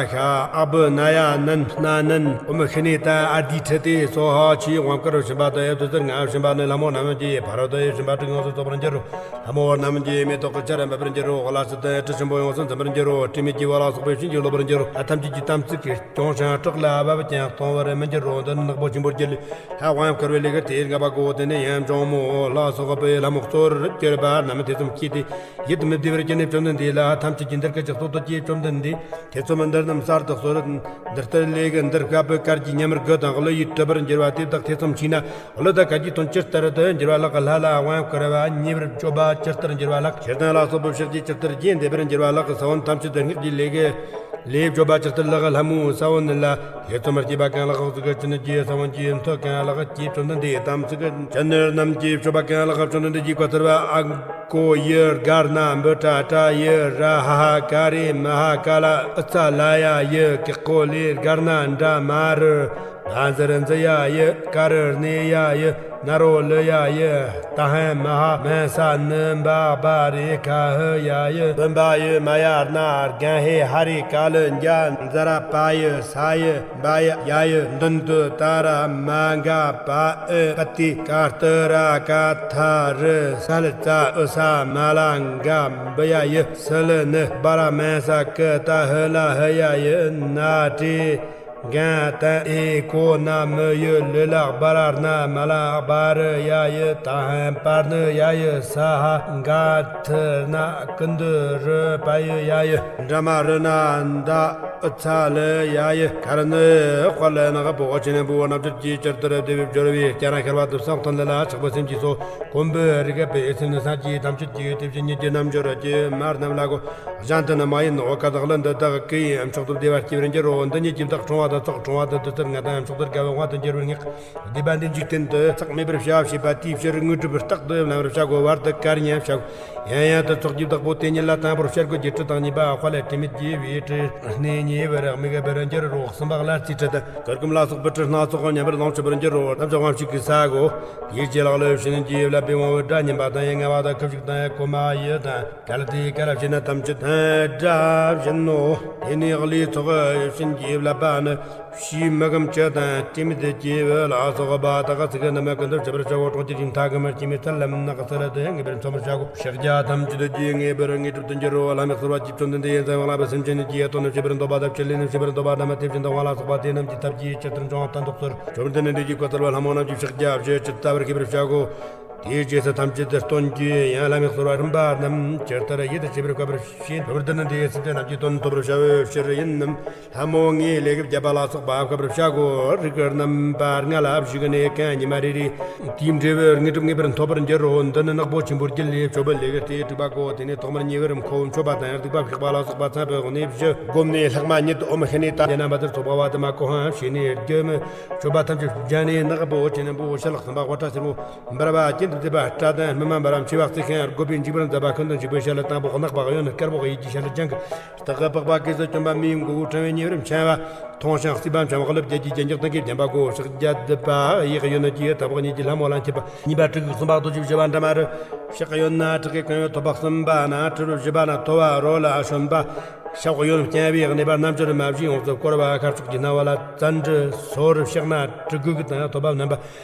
ཤ་ཨ་བུ་ན་ཡ་ནན་སྣ་ནན་ཨོཾ་ཤི་ནི་ཏ་ཨ་དི་ཁྲི་ཏི་སོ་ཧ། ཆོས་དབང་བསྐུར་བྱིན་པ་དང་ཡབ་ཏུ་ཟུར་ལྔ་བྱིན་པ་ནི་ལྷ་མོ་རྣམས་ཀྱིས་ཕ་རོལ་ཏུ་ཡབ་བྱིན་པ་དྲུག་ཡོངས་སུ་རྫོགས་པར་འགྱུར་རོ། ལྷ་མོ་རྣམས་ཀྱིས་མེ་ཏོག་གི་ཆར་འབབ་པར་འགྱུར་རོ། ལ་སི་དང་དྲི་ཆེན་པོ་ཡོངས་སུ་འཛིན་པར་འགྱུར་རོ། དྲི་མེད་ཀྱི་འོད་ལ་སོགས་པའི་བྱིན་གྱིས་རློབ་པར་འགྱུར་རོ། ལྷ་ཐམས་ཅད་ཀྱི་དམ་ཚིག་གིས་སྐྱོང་ཞིང་བཀྲག་ལ་བབ་ཀྱང་གཏོང་བར་མི་འགྱུར་རོ། འདི་ནི་ནག་པོ་ཆེན་པོའི་རྒྱུད་ལས། ལྷ་དབང་བསྐུར་བའི་ལས་ཀྱི་དེ་ལྔ་པ་གོ་དེ་ནས་ཡང་འབྱུང་མོ་ལ་སོགས་པའི་ལྷ་མོ་གཙོ་བོར་གྱུར་པ་རྣམས་ཐེ་ཚོམ་སྐྱེས་ཏེ། ཡིད་མི་བདེ་བར་གྱུར་ནས་བཅོམ་ལྡན་འདས་ལ་ཐམས་ཅད་ཀྱིས་འདིར་སྐད་ཅིག་གསོད་དོ་ཅེས་བཅོམ་ལྡན་འདས་ཐེ་ཚོམ་འདི་རྣམས་གསར་དུ་གསོལ། འདི་ལྟར་ལས་ཀྱི་འདིར་བཀབ་པའི་གར་གྱི་མཉམ་རུ་དགུ་དང་གླུ་ཡིས་གྲུབ་པར་འགྱུར་བ་དེ་དག་ཐེ་ཚོམ་ཆེས་ན་གླུ་དང་གར་གྱི་དོན་ཇི་ལྟར་དུ་འགྱུར་བ་ལགས། ལྷ་ལ་དབང་བསྐུར་བ་ཉེ་བར་བཅོ་བ་ཇི་ལྟར་འགྱུར་བ་ལགས། ཞེ་སྡང་ལ་སོགས་པའི་ཕྱོགས་ཀྱི་ཇི་ལྟར་རྒྱས་འདེབས་པར་འགྱུར་བ་ལགས། ས་བོན་ཐམས་ཅད་དུ་སྔགས་ཀྱི་ལས་ཀྱི་ལས་བཅོ་བ་ཇི་ལྟར་ལགས། ལྷ་མོའི་ས་བོན་ལ་ཐེ་ཚོམ་སྐྱེས་པ་གང་ལགས། གཟུགས་ཀྱི་ཅི་ནུས་ཀྱིས་ས་བོན་གྱི་མཐུ་གང་ལགས། ཀྱེ་བཅོམ་ལྡན་འདས་དམ་ཚིག་གི་ཅི་ནུས་རྣམས་ཀྱིས་བཅོ་བ་གང་ལགས། བཅོམ་ལྡན་འདས་ཀྱིས་བཀའ་སྩལ་པ། ཨ་ཀོ་ཡི་གར་ན་བུ་ཏྲ་ཏྲ་ཡི་ར་ཧ་ཧ་ཀ་རེ་མ་ཧ་ཀ་ལ་ཨུ་ཙ་ལ་ཡ་ཡི་ཀི་ཀོ་ལེ་གར་ན་འདྲ་མ་རུ་བ་ཟུར་འཛི་ཡ་ཡི་ཀ་རུ་ནེ་ཡ་ཡི་ན་རོ་ལི་ཡ་ཡི་ཏ་ཧན་མ་ཧ་མན་ས་ནི་བ་བ་རེ་ཁ་ཧི་ཡ་ཡི་བུམ་པ་ཡི་མ་ཡ་ན་རྒན་ཧེ་ཧ་རེ་ཀ་ལི་འཇའ་འཛ་ར་པ་ཡི་ས་ཡི་བ་ཡ་ཡི་མདུན་དུ་ཏ་ར་མ་ག་པ་ཨེ་པ་ཏི་ཀ་ཏི་ར་ཀ་ཐ་རི་ས་ལི་ཙ་ཨུ་ས་མ་ལ་འགའ་འབུ་ཡ་ཡི་སི་ལི་ནི་བ་ར་མན་ས་ཀི་ཏ་ཧི་ལ་ཧི་ཡ་ཡི་ན་ཏྲི་གན་ཏན་ཨེ་ཀོ་ན་མི་ཡི་ལི་ལ་བ་ར་ན་མ་ལ་བ་རི་ཡ་ཡི་ཏ་ཧན་པར་ནི་ཡ་ཡི་ས་ཧ་ག་ཐི་ན་ཀུན་དུ་རི་པ་ཡི་ཡ་ཡི་འདྲ་མ་རི་ན་འདའ། ཨུ་ཚ་ལི་ཡ་ཡི་ཁར་ནི་དཔལ་ནག་པོ་ཆེན་པོ་རྣམ་འགྱུར་གྱིས་ཇི་ལྟར་བསྡུས་པའི་སྦྱོར་བའི་སྐྱ་ར་ཤར་བ་དུ་སོགས་ཐོན་ལ་ལ་ཆགས་པའི་སེམས་ཀྱིས་སོ། གོམ་པའི་རིགས་པའི་སེམས་ནི་སངས་རྒྱས་ཐམས་ཅད་ཀྱི་དེ་བཞིན་ཉིད་ཀྱི་རྣལ་འབྱོར་གྱི་མ་རྣམས་ལ་གོ། གཞན་དུ་ནི་མ་ཡིན་ནོ། བཀའ་དག་ལ་འདི་དག་གིས་མཆོག་ཏུ་བདེ་བར་སྐྱེ་བར་འགྱུར་རོ། འདི་ཉིད་ཀྱི་བདག་འཁྲུངས་པ་དང་ཚོགས་འཁྲུངས་པ་དང་དུས་ཚོད་ང་དང་མཆོག་ཏུ་དགའ་བའི་དབང་དུ་འགྱུར་བའི་སྔགས། བཟླས་པ་འདི་འཇིག་རྟེན་དུ་ཚེགས་མེད་པར་བྱ་བ་བྱེད་པ་དེའི་ཕྱིར་དངོས་གྲུབ་རྟག་ཏུ་ལམ་རིམ་བྱ་དགོས། བར་དུ་བཀར་ཉན་བྱ་དགོས། ཡང་ཡང་དུ་ཚོགས་ཀྱི་བདག་པོ་དེ་ཉིད་ལ་དང་པོར་བྱ་དགོས་ཀྱི་དྲི་དང་གཉིས་པ་དཔལ་དྲི་མེད་ཀྱི་བའི་དྲི་སྣེ་ཉེ་བར་དམིགས་པར་འགྱུར་རོ། གསུམ་པ་ལ་རྩིས་དྲི་དང་གུར་གུམ་ལ་སོགས་པའི་དྲི་སྣ་ཚོགས་མཉམ་པར་ལོངས་སྤྱོད་པར་འགྱུར་རོ། རྣམ་ཅོ་དབང་ཕྱུག་གི་ས་གོ། དེའི་རྗེས་ལག་ལ་བྱིན་གྱིས་བརླབས་པའི་དབང་པོའི་སྒྲ་སྙན་པ་དང་ཡང་ངལ་བ་དང་ཁུ་བྱུག་དང་ཡང་གོ་མ་ཡི་དང་གལ་ཏེ་གལ་བྱེད་ན་ཐམས་ཅད་དང་སྒྲ་བྱིན་ནོ། དེ་ནས་ལས་ཚོགས་བྱིན་གྱིས་བརླབས་པ་ནི། ཕྱིའི་མི་གམ་བཅུ་དང་སྐྱེད་མེད་དུ་སྐྱེས་བུ་ལ་སོགས་པ་དག་ཚིག་གི་ནི་མི་ཀུན་ཏུ་ཆུ་བུར་ཆུ་བོ་གྲོགས་ཀྱི་རིམ་མཐའ་གི་མི་སྐྱེད་མེད་ཚད་ལམ་ནག་ཚུལ་དུ་ངེས་པར་མཚོན་པར་བྱ་དགོས། ཕྱག་རྒྱ་ཐམས་ཅད་ཀྱིས་ངེས་པར་དངོས་གྲུབ་ཏུ་འགྱུར་རོ། ལྷ་མིག་གསོལ་བ་གྱིས་བཅོམ་ལྡན་འདས་ཡན་ཟན་དབང་ལ་བུ་སེམས་ཅན་ནི་རྒྱས་ཡོད་དོ་ནི་ཕྱི་བུར་འདོད་པ་དང་ཕྱི་ལས་ནི་ཕྱི་བུར་འདོད་པ་དང་མི་དེ་བཞིན་དུ་དབང་ལ་སོགས་པ་དེ་རྣམས་ཀྱི་ཐབས་ཀྱིས་ཇི་ལྟར་འབྱུང་བ་དོན་རྟོགས་ཚུལ། བཅོམ་ལྡན་འདས་ཀྱིས་གོ་ཚུལ་བ་ལྷ་མོ་རྣམས་ཀྱི་ཕྱག་རྒྱ་བཞི་ཇི་ལྟ་བར་ཤེས་པར་བྱ་དགོས། དེའི་རྗེས་སུ་ཐམས་ཅད་དུ་སྟོན་གྱི་ཡང་ལྷ་མིག་གསོལ་བ་རིམ་པ་རྣམས་ཇི་ལྟར་ཡིད་དུ་བྱེད་པར་བཀོད་པར་བྱེད། བཅོམ་ལྡན་འདས་སེམས་ཅན་རྣམས་ཀྱི་དོན་ཐོབ་པར་བྱ་བའི་ཕྱིར་ཡིན་ནམ། ལྷ་མོ་ངའི་ལས་ཀྱི་བརྒྱ་པ་ལ་སོགས་པ་བཀོད་པར་བྱ་དགོས། རིགས་རྣམ་པ་ལྔ་ལ་བཞུགས་ནས་གང་ཉི་མ་རེ་རེ་དེའི་འབྲས་བུ་དངོས་གྲུབ་ངེས་པར་ཐོབ་པར་འགྱུར་རོ། འདི་ནི་ནག་པོ་ཆེན་པོའི་རྒྱུད་ལས་མཆོད་པའི་ལས་ཀྱི་སྟེ་དྲུག་པ་གོ། དེ་ནས་ཐོག་མར་ཉེ་བར་མཁོ་བའི་མཆོད་པ་དང་སྡིག་པ་བཤགས་པ་ལ་སོགས་པ་བསམ་པའི་དབང་ནས་བཞི་བསྒོམས་ནས་ལྷག་མ་ཉིད་ཨོཾ་ཤི་ནི་ཏཱ་ཡ་ན་མ་དར་ཚོགས་པ་བ་དུ་མ་གོ་འམ་ཤེས་ནས་རྒྱུ་མི་མཆོད་པ་ཐམས་ཅད་སྦྱར་ནས་ནག་པོ་ཆེན་པོ་ཤ་ལག་གསུམ་པ་དབུ་སྐྲ་སེར་པོ་འབར་བ་གྱེན་དུ་བརྡིབས་པ་སྐྲ་དང་སྨིན་མ་འབར་བ་མཆེ་བ་གཙིགས་ཤིང་དགོད་པས་འཇིགས་པར་མཛད་པ་ཤིན་ཏུ་འཇིགས་པའི་ཞལ་དང་པོ་གནག་པ་གཡོན་དཀར་པོ་གཡས་ཀྱི་ཞལ་ལྗང་གི་སྟག་གི་པགས་པ་གེ་སར་གྱོན་པ་མིའི་མགོ་བོ་ཕྲེང་བའི་ཉེ་བར་འཕྱན་པ། མཐོང་ཞིང་གསུས་པ་འཕྱན་པ། ཀླུ་བརྒྱད་ཀྱི་རྒྱན་གྱི་སྟེང་གི་བརྒྱན་པ་གོ། ཕྱག་རྒྱ་བདུད་པ་གཡས་གཡོན་གྱི་ཐལ་བ་གཉིས་ཀྱི་ལྷ་མོ་ལ་མཆིས་པ། གཉིས་པ་སྤྲུལ་སྐུ་གསུམ་པ་རྡོ་རྗེ་བཞི་པ་འདྲ་མ་རུ། ཕྱག་གཡོན་ན་ཁྲག་གིས་གང་བའི་ཐོད་པ། གསུམ་པ་ན་ཁྲོ་བོ་བཞི་པ་ན་ཐོ་བ་རོ་ལ་ཞོན་པ། ཕྱག་གཡོན་བརྐྱང་བའི་གནས་པ་རྣལ་འབྱོར་མ་བཞིའི་ཡོངས་སུ་བསྐོར་བ་ཤར་ཕྱོགས་ཀྱི་སྣང་བ་ལ་བཙན་ཁྲི་སོར། ཕྱག་ན་གྲི་གུག་དང་ཐོད་པ་བསྣམས་པ།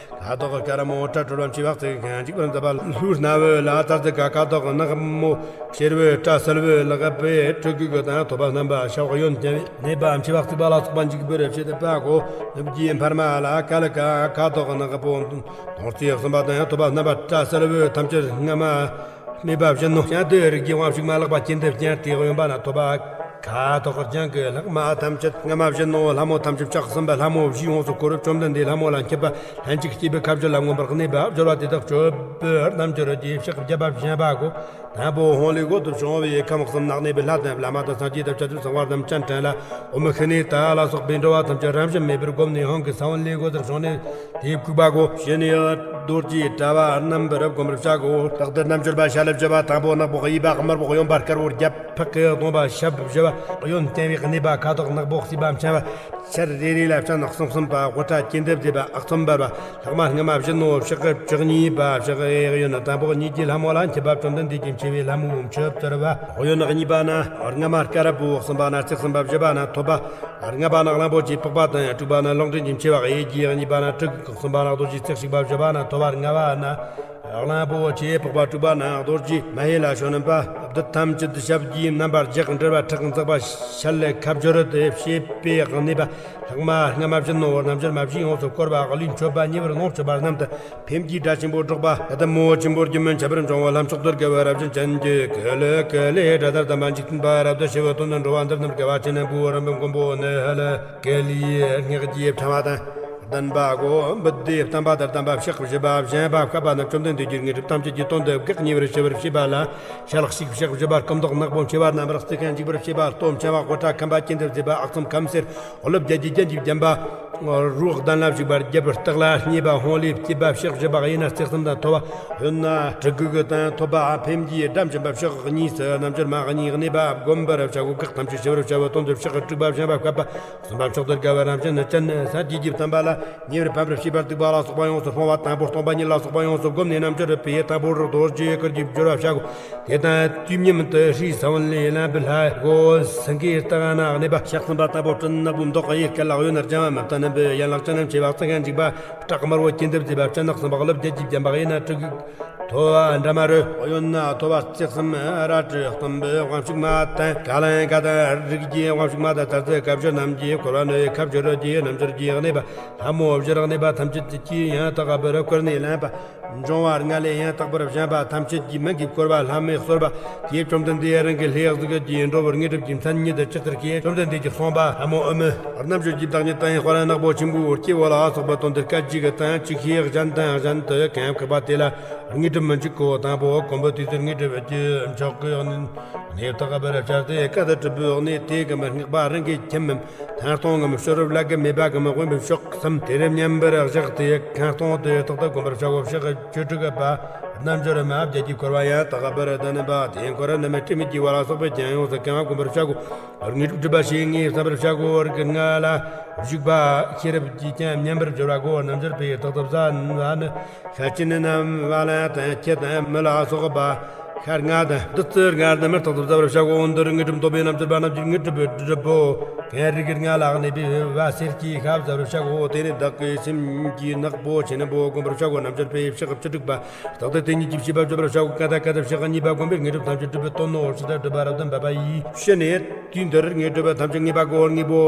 ཁ་དོག་དཀར་མོ་སྐྲ་དྲོ་བ་མཆེ་བ་གཙིགས་ཤིང་འཇིགས་པར་མཛད་པ། ལྷོའི་སྣ་བོ་ལ་ཙར་ཙི་ག་ཁ་དོག་ནག་མོ་སེར་བོ་སྐྲ་སིལ་བོ་ལག་པས་གྲི་གུག་དང་ཐོད་པ་བསྣམས་པ། ཕྱག་གཡོན་བརྐྱང་བའི་གནས་པ་མཆེ་བ་གཙིགས་པ་ལ་སོགས་པ་འཇིགས་པར་བྱེད་པ་གོ། ནུབ་ཀྱི་འཕར་མ་ལ་ཀ་ལི་ཀ་ཁ་དོག་ནག་པོ་མདོང་རྩེ་གསུམ་པ་དང་ཐོད་པ་བསྣམས་པ། སྐྲ་སིལ་བོ་ཐམས་ཅད་རྔ་མ་སྨེ་པ་བཞི་སྣོད། ཞིང་རྡུལ་རིགས་ཀྱི་དབང་ཕྱུག་མ་ལག་པ་གྱེན་དུ་བརྐྱངས་ཏེ་གཡོན་པ་ན་ཐོད་པ། ཁ་དོག་ལྗང་གི་ལྷག་མ་ཐམས་ཅད་རྔ་མ་བཞི་སྣོད། ལྷ་མོ་ཐམས་ཅད་ཕྱག་གསུམ་པ་ལྷ་མོ་བཞིའི་ཡོངས་སུ་བསྐོར། བཅོམ་ལྡན་འདས་ལྷ་མོ་ལ་མཆིས་པ། ལྷན་ཅིག་སྐྱེས་པའི་ཁ་སྦྱོར་ལ་མངོན་པར་གནས་པ་སྦྱོར་བ་དེ་དག་སྤྱོད་པའི་རྣལ་འབྱོར་གྱི་ཕྱག་བརྒྱ་པ་བཞེངས་པ་གོ། དང་པོ་ཧོང་ལས་སྒོ་དུ་བྱུང་བའི་ཁམས་གསུམ་ནགས་གནས་པའི་ལྷ་དང་བླ་མ་དང་སངས་རྒྱས་དང་བྱང་ཆུབ་སེམས་དཔའ་རྣམས་སྤྱན་དྲངས་ལ། ཨོཾ་ཤི་ནི་ཏཱ་ལ་སོགས་པའི་འགྲོ་བ་ཐམས་ཅད་རང་བཞིན་མེད་པར་བསྒོམས་ནས་ཧོང་གི་ས་བོན་ལས་སྒོ་དུ་བྱུང་ནས། དེས་བཀུག་པ་གོ། ཕྱི་ནས་རྡོ་རྗེའི་དྲ་བ་རྣམ་པར་བསྒོམ་པར་བྱ་གོ། རྟག་ཏུ་རྣལ་འབྱོར་པ་ཞལ་བཞི་པ་དང་པོ་ནག་པོ་གཡས་པ་དམར་པོ་གཡོན་པ་དཀར་པོ་རྒྱབ་ཕག་གི་གདོང་པ་ཞབས་བཞི་པ། གཡོན་བརྐྱང་བའི་གནས་པ་ཁ་དོག་ནག་པོ་གསུས་པ་འཕྱན་པ། ཕྱག་རེ་རེ་ལ་སྤྱན་གསུམ་གསུམ་པ་དབུ་སྐྲ་གྱེན་དུ་བརྡེབས་པ་ཨག་ཚོམ་འབར་བ། ལྷག་མ་རྔ་མ་བཞི་སྣོད། ཕྱག་བཅུ་གཉིས་པ་ཕྱག་གཡས་གཡོན་དང་པོ་གཉིས་ཀྱི་ལྷ་མོ་ལ་མཆིས་པ། བཅོམ་ལྡན་འདས་ཀྱི་མཆེ་བའི་ལྷ་མོའི་མཆུ་གཙོར་བ། གཡོན་གཉིས་པ་ན་རྔ་མ་དཀར་པོ། གསུམ་པ་ན་རྩེ་གསུམ་པ། བཞི་པ་ན་ཐོད་པ། ལྔ་པ་ན་གླང་པོ་ཆེའི་པགས་པ་དང་། དྲུག་པ་ན་ལོག་འདྲེན་གྱི་མཆེ་བ་གཡས་ཀྱི། གཉིས་པ་ན་གྲི་གུག་གསུམ་པ་ན་རྡོ་རྗེའི་རྩེ་གཅིག་པ། བཞི་པ་ན་ཐོད་པ། ལྔ་པ་ན་གླང་པོ་ཆེའི་པགས་པ། དྲུག་པ་ན་རྡོ་རྗེ་མ་ཧེ་ལ་ཞོན་པ། བདུད་ཐམས་ཅད་ཞབས་ཀྱིས་མནན་པ་རྒྱག་འདྲིལ་བ་ཁྲག་འཛག་པ་ཞལ་ལས་ཁ་སྦྱོར་དུ་བྱེད་པའི་གནས་པ། ལྷག་མ་རྔ་མ་བཞི་སྣོད། རྣལ་འབྱོར་མ་བཞིའི་ཡོངས་སུ་བསྐོར་བ། གླུས་མཆོད་པ་ཉེ་བར་ལོངས་སྤྱོད་པ་རྣམས་དང་། འཕེན་བྱེད་སྒྲ་ཆེན་པོ་སྒྲོག་པ། ལྡན་མོ་ཆེན་པོ་རྒྱུད་སྨིན་ཁྱད་པར་འབྱུང་བ། ལྷ་མཆོག་ཏུ་དགའ་བའི་རབ་བྱུང་ཅན་གྱི་གུ་ལུ་གུ་ལུ་སྒྲ་དང་ལྡན་པ། འཇིག་རྟེན་པ་རབ་ཏུ་ཕྱེ་བའི་དོན་དུ་འགྲོ་བ་འདིར་རྣམས་དགའ་བ་ཆེ་ནས་འབུལ་བར་རིམ་པས་མགོན་པོ་ནི་ཧ་ལ་ཀེ་ལིའི་སྔགས་ཀྱི་ཕྲེང་བ་དང་ལྡན་པ་གོ། བུ་དེ་བསྟན་པ་དང་ལྡན་པ་ཕྱག་བཞི་པ་བཞེངས་པ་བཤད་པ་ནི། བཅོམ་ལྡན་འདས་ཀྱིས་དངོས་གྲུབ་ཐམས་ཅད་ཀྱི་དོན་དུ་བགེགས་ཉེ་བར་ཞི་བར་བྱེད་པ་ལ། ཞལ་གཅིག་ཕྱག་བཞི་པ་སྐུ་མདོག་ནག་པོ་མཆེ་བ་རྣམ་པར་གཙིགས་ཤིང་འཇིགས་པར་བྱེད་པ། ལྟོ་འཕྱང་བ། དབུ་སྐྲ་ཁམ་པ་གྱེན་དུ་བརྡེབས་པ། ཨག་ཚོམ་ཁམ་སེར། ཀླུ་བརྒྱད་ཀྱི་རྒྱན་གྱིས་བརྒྱན་པ། རོའི་གདན་ལ་བཞུགས་པ། རྒྱབ་སྟག་ལ་བསྙེས་པ། ཧོང་ལས་སྐྱེས་པ། ཕྱག་བཞི་པ་གཡས་ན་རྩེ་གསུམ་དང་ཐོད་པ། གཡོན་ན་གྲི་གུག་དང་ཐོད་པ། འཕེན་བྱེད་སྒྲ་འབྱིན་པ། ཕྱོགས་གཉིས་སུ་རྣལ་འབྱོར་མ་གཉིས་གནས་པ་བསྒོམ་པར་བྱའོ། བགེགས་ཐམས་ཅད་ཞི་བར་བྱ་བའི་དོན་དུ་ཕྱག་དྲུག་པ་བཞེངས་པ་བཤད་པ། གསུམ་པ་མཆོག་ཏུ་དགའ་བའི་རང་བཞིན་ནི་སྤྱན་ས་དཀྱིལ་གྱི་བསྟན་པ་ལ་ཉེ་བར་ཕན་པར་བྱེད་པ་སྡིག་པ་ལ་སོགས་པ་ཡོངས་སུ་སྤོང་བ། དང་པོ་སྟོང་པ་ཉིད་ལ་སོགས་པ་ཡོངས་སུ་བསྒོམས་ནས་རྣལ་འབྱོར་པས་དང་པོར་རྡོ་རྗེ་གུར་གྱི་སྦྱོར་བ་བྱ་དགོས། དེ་དང་དུས་མཉམ་དུ་ཧྲཱིཿས་ས་བོན་ལས་ལམ་བུའི་ལྷ་སྒོ་སེང་གེའི་སྟེང་ན་གནས་པ། ཕྱག་གསུམ་པ་དང་པོ་སྤྲིན་ནག་པོའི་མདོག། གཡས་སྐེ་ལ་གཡོན་ན་ལྗང་བ་མི་བཏང་ནན་པོའི་ཡན་ལག་ཅན། མཆེ་བ་གཙིགས་ཤིང་འཇིགས་པ། སྐྲ་དམར་པོ་གྱེན་དུ་བརྡེབས་པ། སྤྱན་ནག་གསུམ་པ་ཀླུ་བརྒྱད་ཀྱིས་བརྒྱན་པ། གཡས་ན་གྲི་གུག་ཐོད་པ་འདྲ་མ་རུ། གཡོན་ན་ཐོད་པ་རྩེ་གསུམ་རལ་གྲི་གསུམ་པའི་དབང་ཕྱུག་མ་དང་། ཀ་ལན་ཀ་དང་རིགས་ཀྱི་དབང་ཕྱུག་མ་དང་དར་ཚིལ་ཀ་སྦྱོར་རྣམས་ཀྱིས་བསྐོར་བ་ནི། ཁ་སྦྱོར་གྱི་རྣལ་འབྱོར་གྱིས་གནས་པ། ལྷ་མོ་བཞིར་གནས་པ་ཐམས་ཅད་ཀྱིས་ཡང་དག་པར་བསྐོར་ནས་ལེན་པ། འབྱུང་བ་ལྔ་ལས་ཡང་དག་པར་བཞེངས་པ་ཐམས་ཅད་ཀྱི་མིང་གིས་བསྐོར་བ། ལྷ་མོས་གསོལ་བ། ཀྱེ་བཅོམ་ལྡན་འདས། རང་གི་ལྷའི་གཟུགས་ཀྱིས་འགྲོ་བའི་དངོས་གྲུབ་ཀྱི་མཚན་ཉིད་དུ་ཇི་ལྟར་བསྐྱེད། བཅོམ་ལྡན་འདས་ཀྱིས་གསུངས་པ། ལྷ་མོ་ཨུ་མི། རྣལ་འབྱོར་གྱི་བདག་ཉིད་དང་དཔལ་ནག་པོ་ཆེན་པོའི་སྐྱེ་བོ་ལ་སོགས་པའི་དོན་དུ་སྐད་ཅིག་གིས་དང་ཅིག་ཤེས་གཞན་དང་གཞན་དུ་གང་བཀག་པ་དེ་ལ་དངོས་གྲུབ་མི་འཇུག་གོ། དང་པོ་གོམ་པའི་དུས་སུ་དངོས་གྲུབ་ཀྱི་མཆོག་གི་གནས་དག་པར་བྱ་སྟེ། བཀའ་དང་སྒྲུབ་པའི་གནས་དེ་གི་མི་བསྔགས་པ་རང་གི་ཁྱིམ་མམ་ཐང་སྟོང་ངམ་ཤོ་རབ་ལ་གི་མེད་པ་གི་མི་དབེན་པའི་ཕྱོགས་སམ་དེ་རུ་མཉམ་པར་བཞག་སྟེ། ཁང་སྟོང་དུ་རྟག་ཏུ་བསྒོམ་པར་བྱའོ། ཕྱག་བཅུ་དྲུག་པ་རྣལ་འབྱོར་མ་བརྒྱད་ཀྱིས་བསྐོར་བ་ཡང་དག་པར་ལྡན་པ་དེ་འཁོར་རྣམས་སྤྲིན་མེད་ཀྱི་བར་ལ་སོགས་པས་ཀྱང་ཡོངས་སུ་གང་བ་བསྒོམ་པར་བྱའོ། དངོས་གྲུབ་སྒྲུབ་པ་ཞེས་ངས་བསམ་པར་བྱའོ། རིགས་ལྔ་ལ་བཞུགས་པ་ཤེས་རབ་ཀྱིས་ཀྱང་མཉམ་པར་སྦྱོར་བ་གོ། རྣལ་འབྱོར་པས་རྟག་ཏུ་བཟའ་བ་ནི། ཤ་ཅན་རྣམས་བ་ལན་དང་ཁྱི་དང་མི་ལ་སོགས་པ་ཤ་ལྔ་དང་བདུད་རྩི་ལྔ་རྣམས་རྟག་ཏུ་བཟའ་བར་བྱའོ། འདིར་དངོས་གྲུབ་འདོད་པའི་རྣལ་འབྱོར་པ་རྣམས་ཀྱིས་དངོས་གྲུབ་སྒྲུབ་པོ། གང་རིགས་ལྔ་ལ་གནས་པའི་བ་སེར་སྐྱའི་ཤ་བཟའ་བར་བྱ་དགོ། དེ་ནས་བདག་གི་སེམས་ཀྱི་ནག་པོ་ཆེན་པོ་བསྒོམ་པར་བྱ་དགོ། རྣམ་སྦྱར་པའི་ཕྱག་བཅུ་དྲུག་པ། རྟག་ཏུ་དེ་ཉིད་ཀྱི་བྱིས་པ་བརྗོད་པར་བྱ་དགོ། ཀ་དག་ཀ་དག་ཕྱག་གཉིས་པ་བསྒོམས་པས་དངོས་གྲུབ་ཐམས་ཅད་སྒྲུབ་པའི་དོན་ནོ། ཇི་ལྟར་སྒྲུབ་པ་རབ་ཏུ་འབད་པ་ཡིས། ཕྱི་ནས་དུས་འདིར་དངོས་གྲུབ་ཐམས་ཅད་ངེས་པ་དགོ། དངོས་པོ་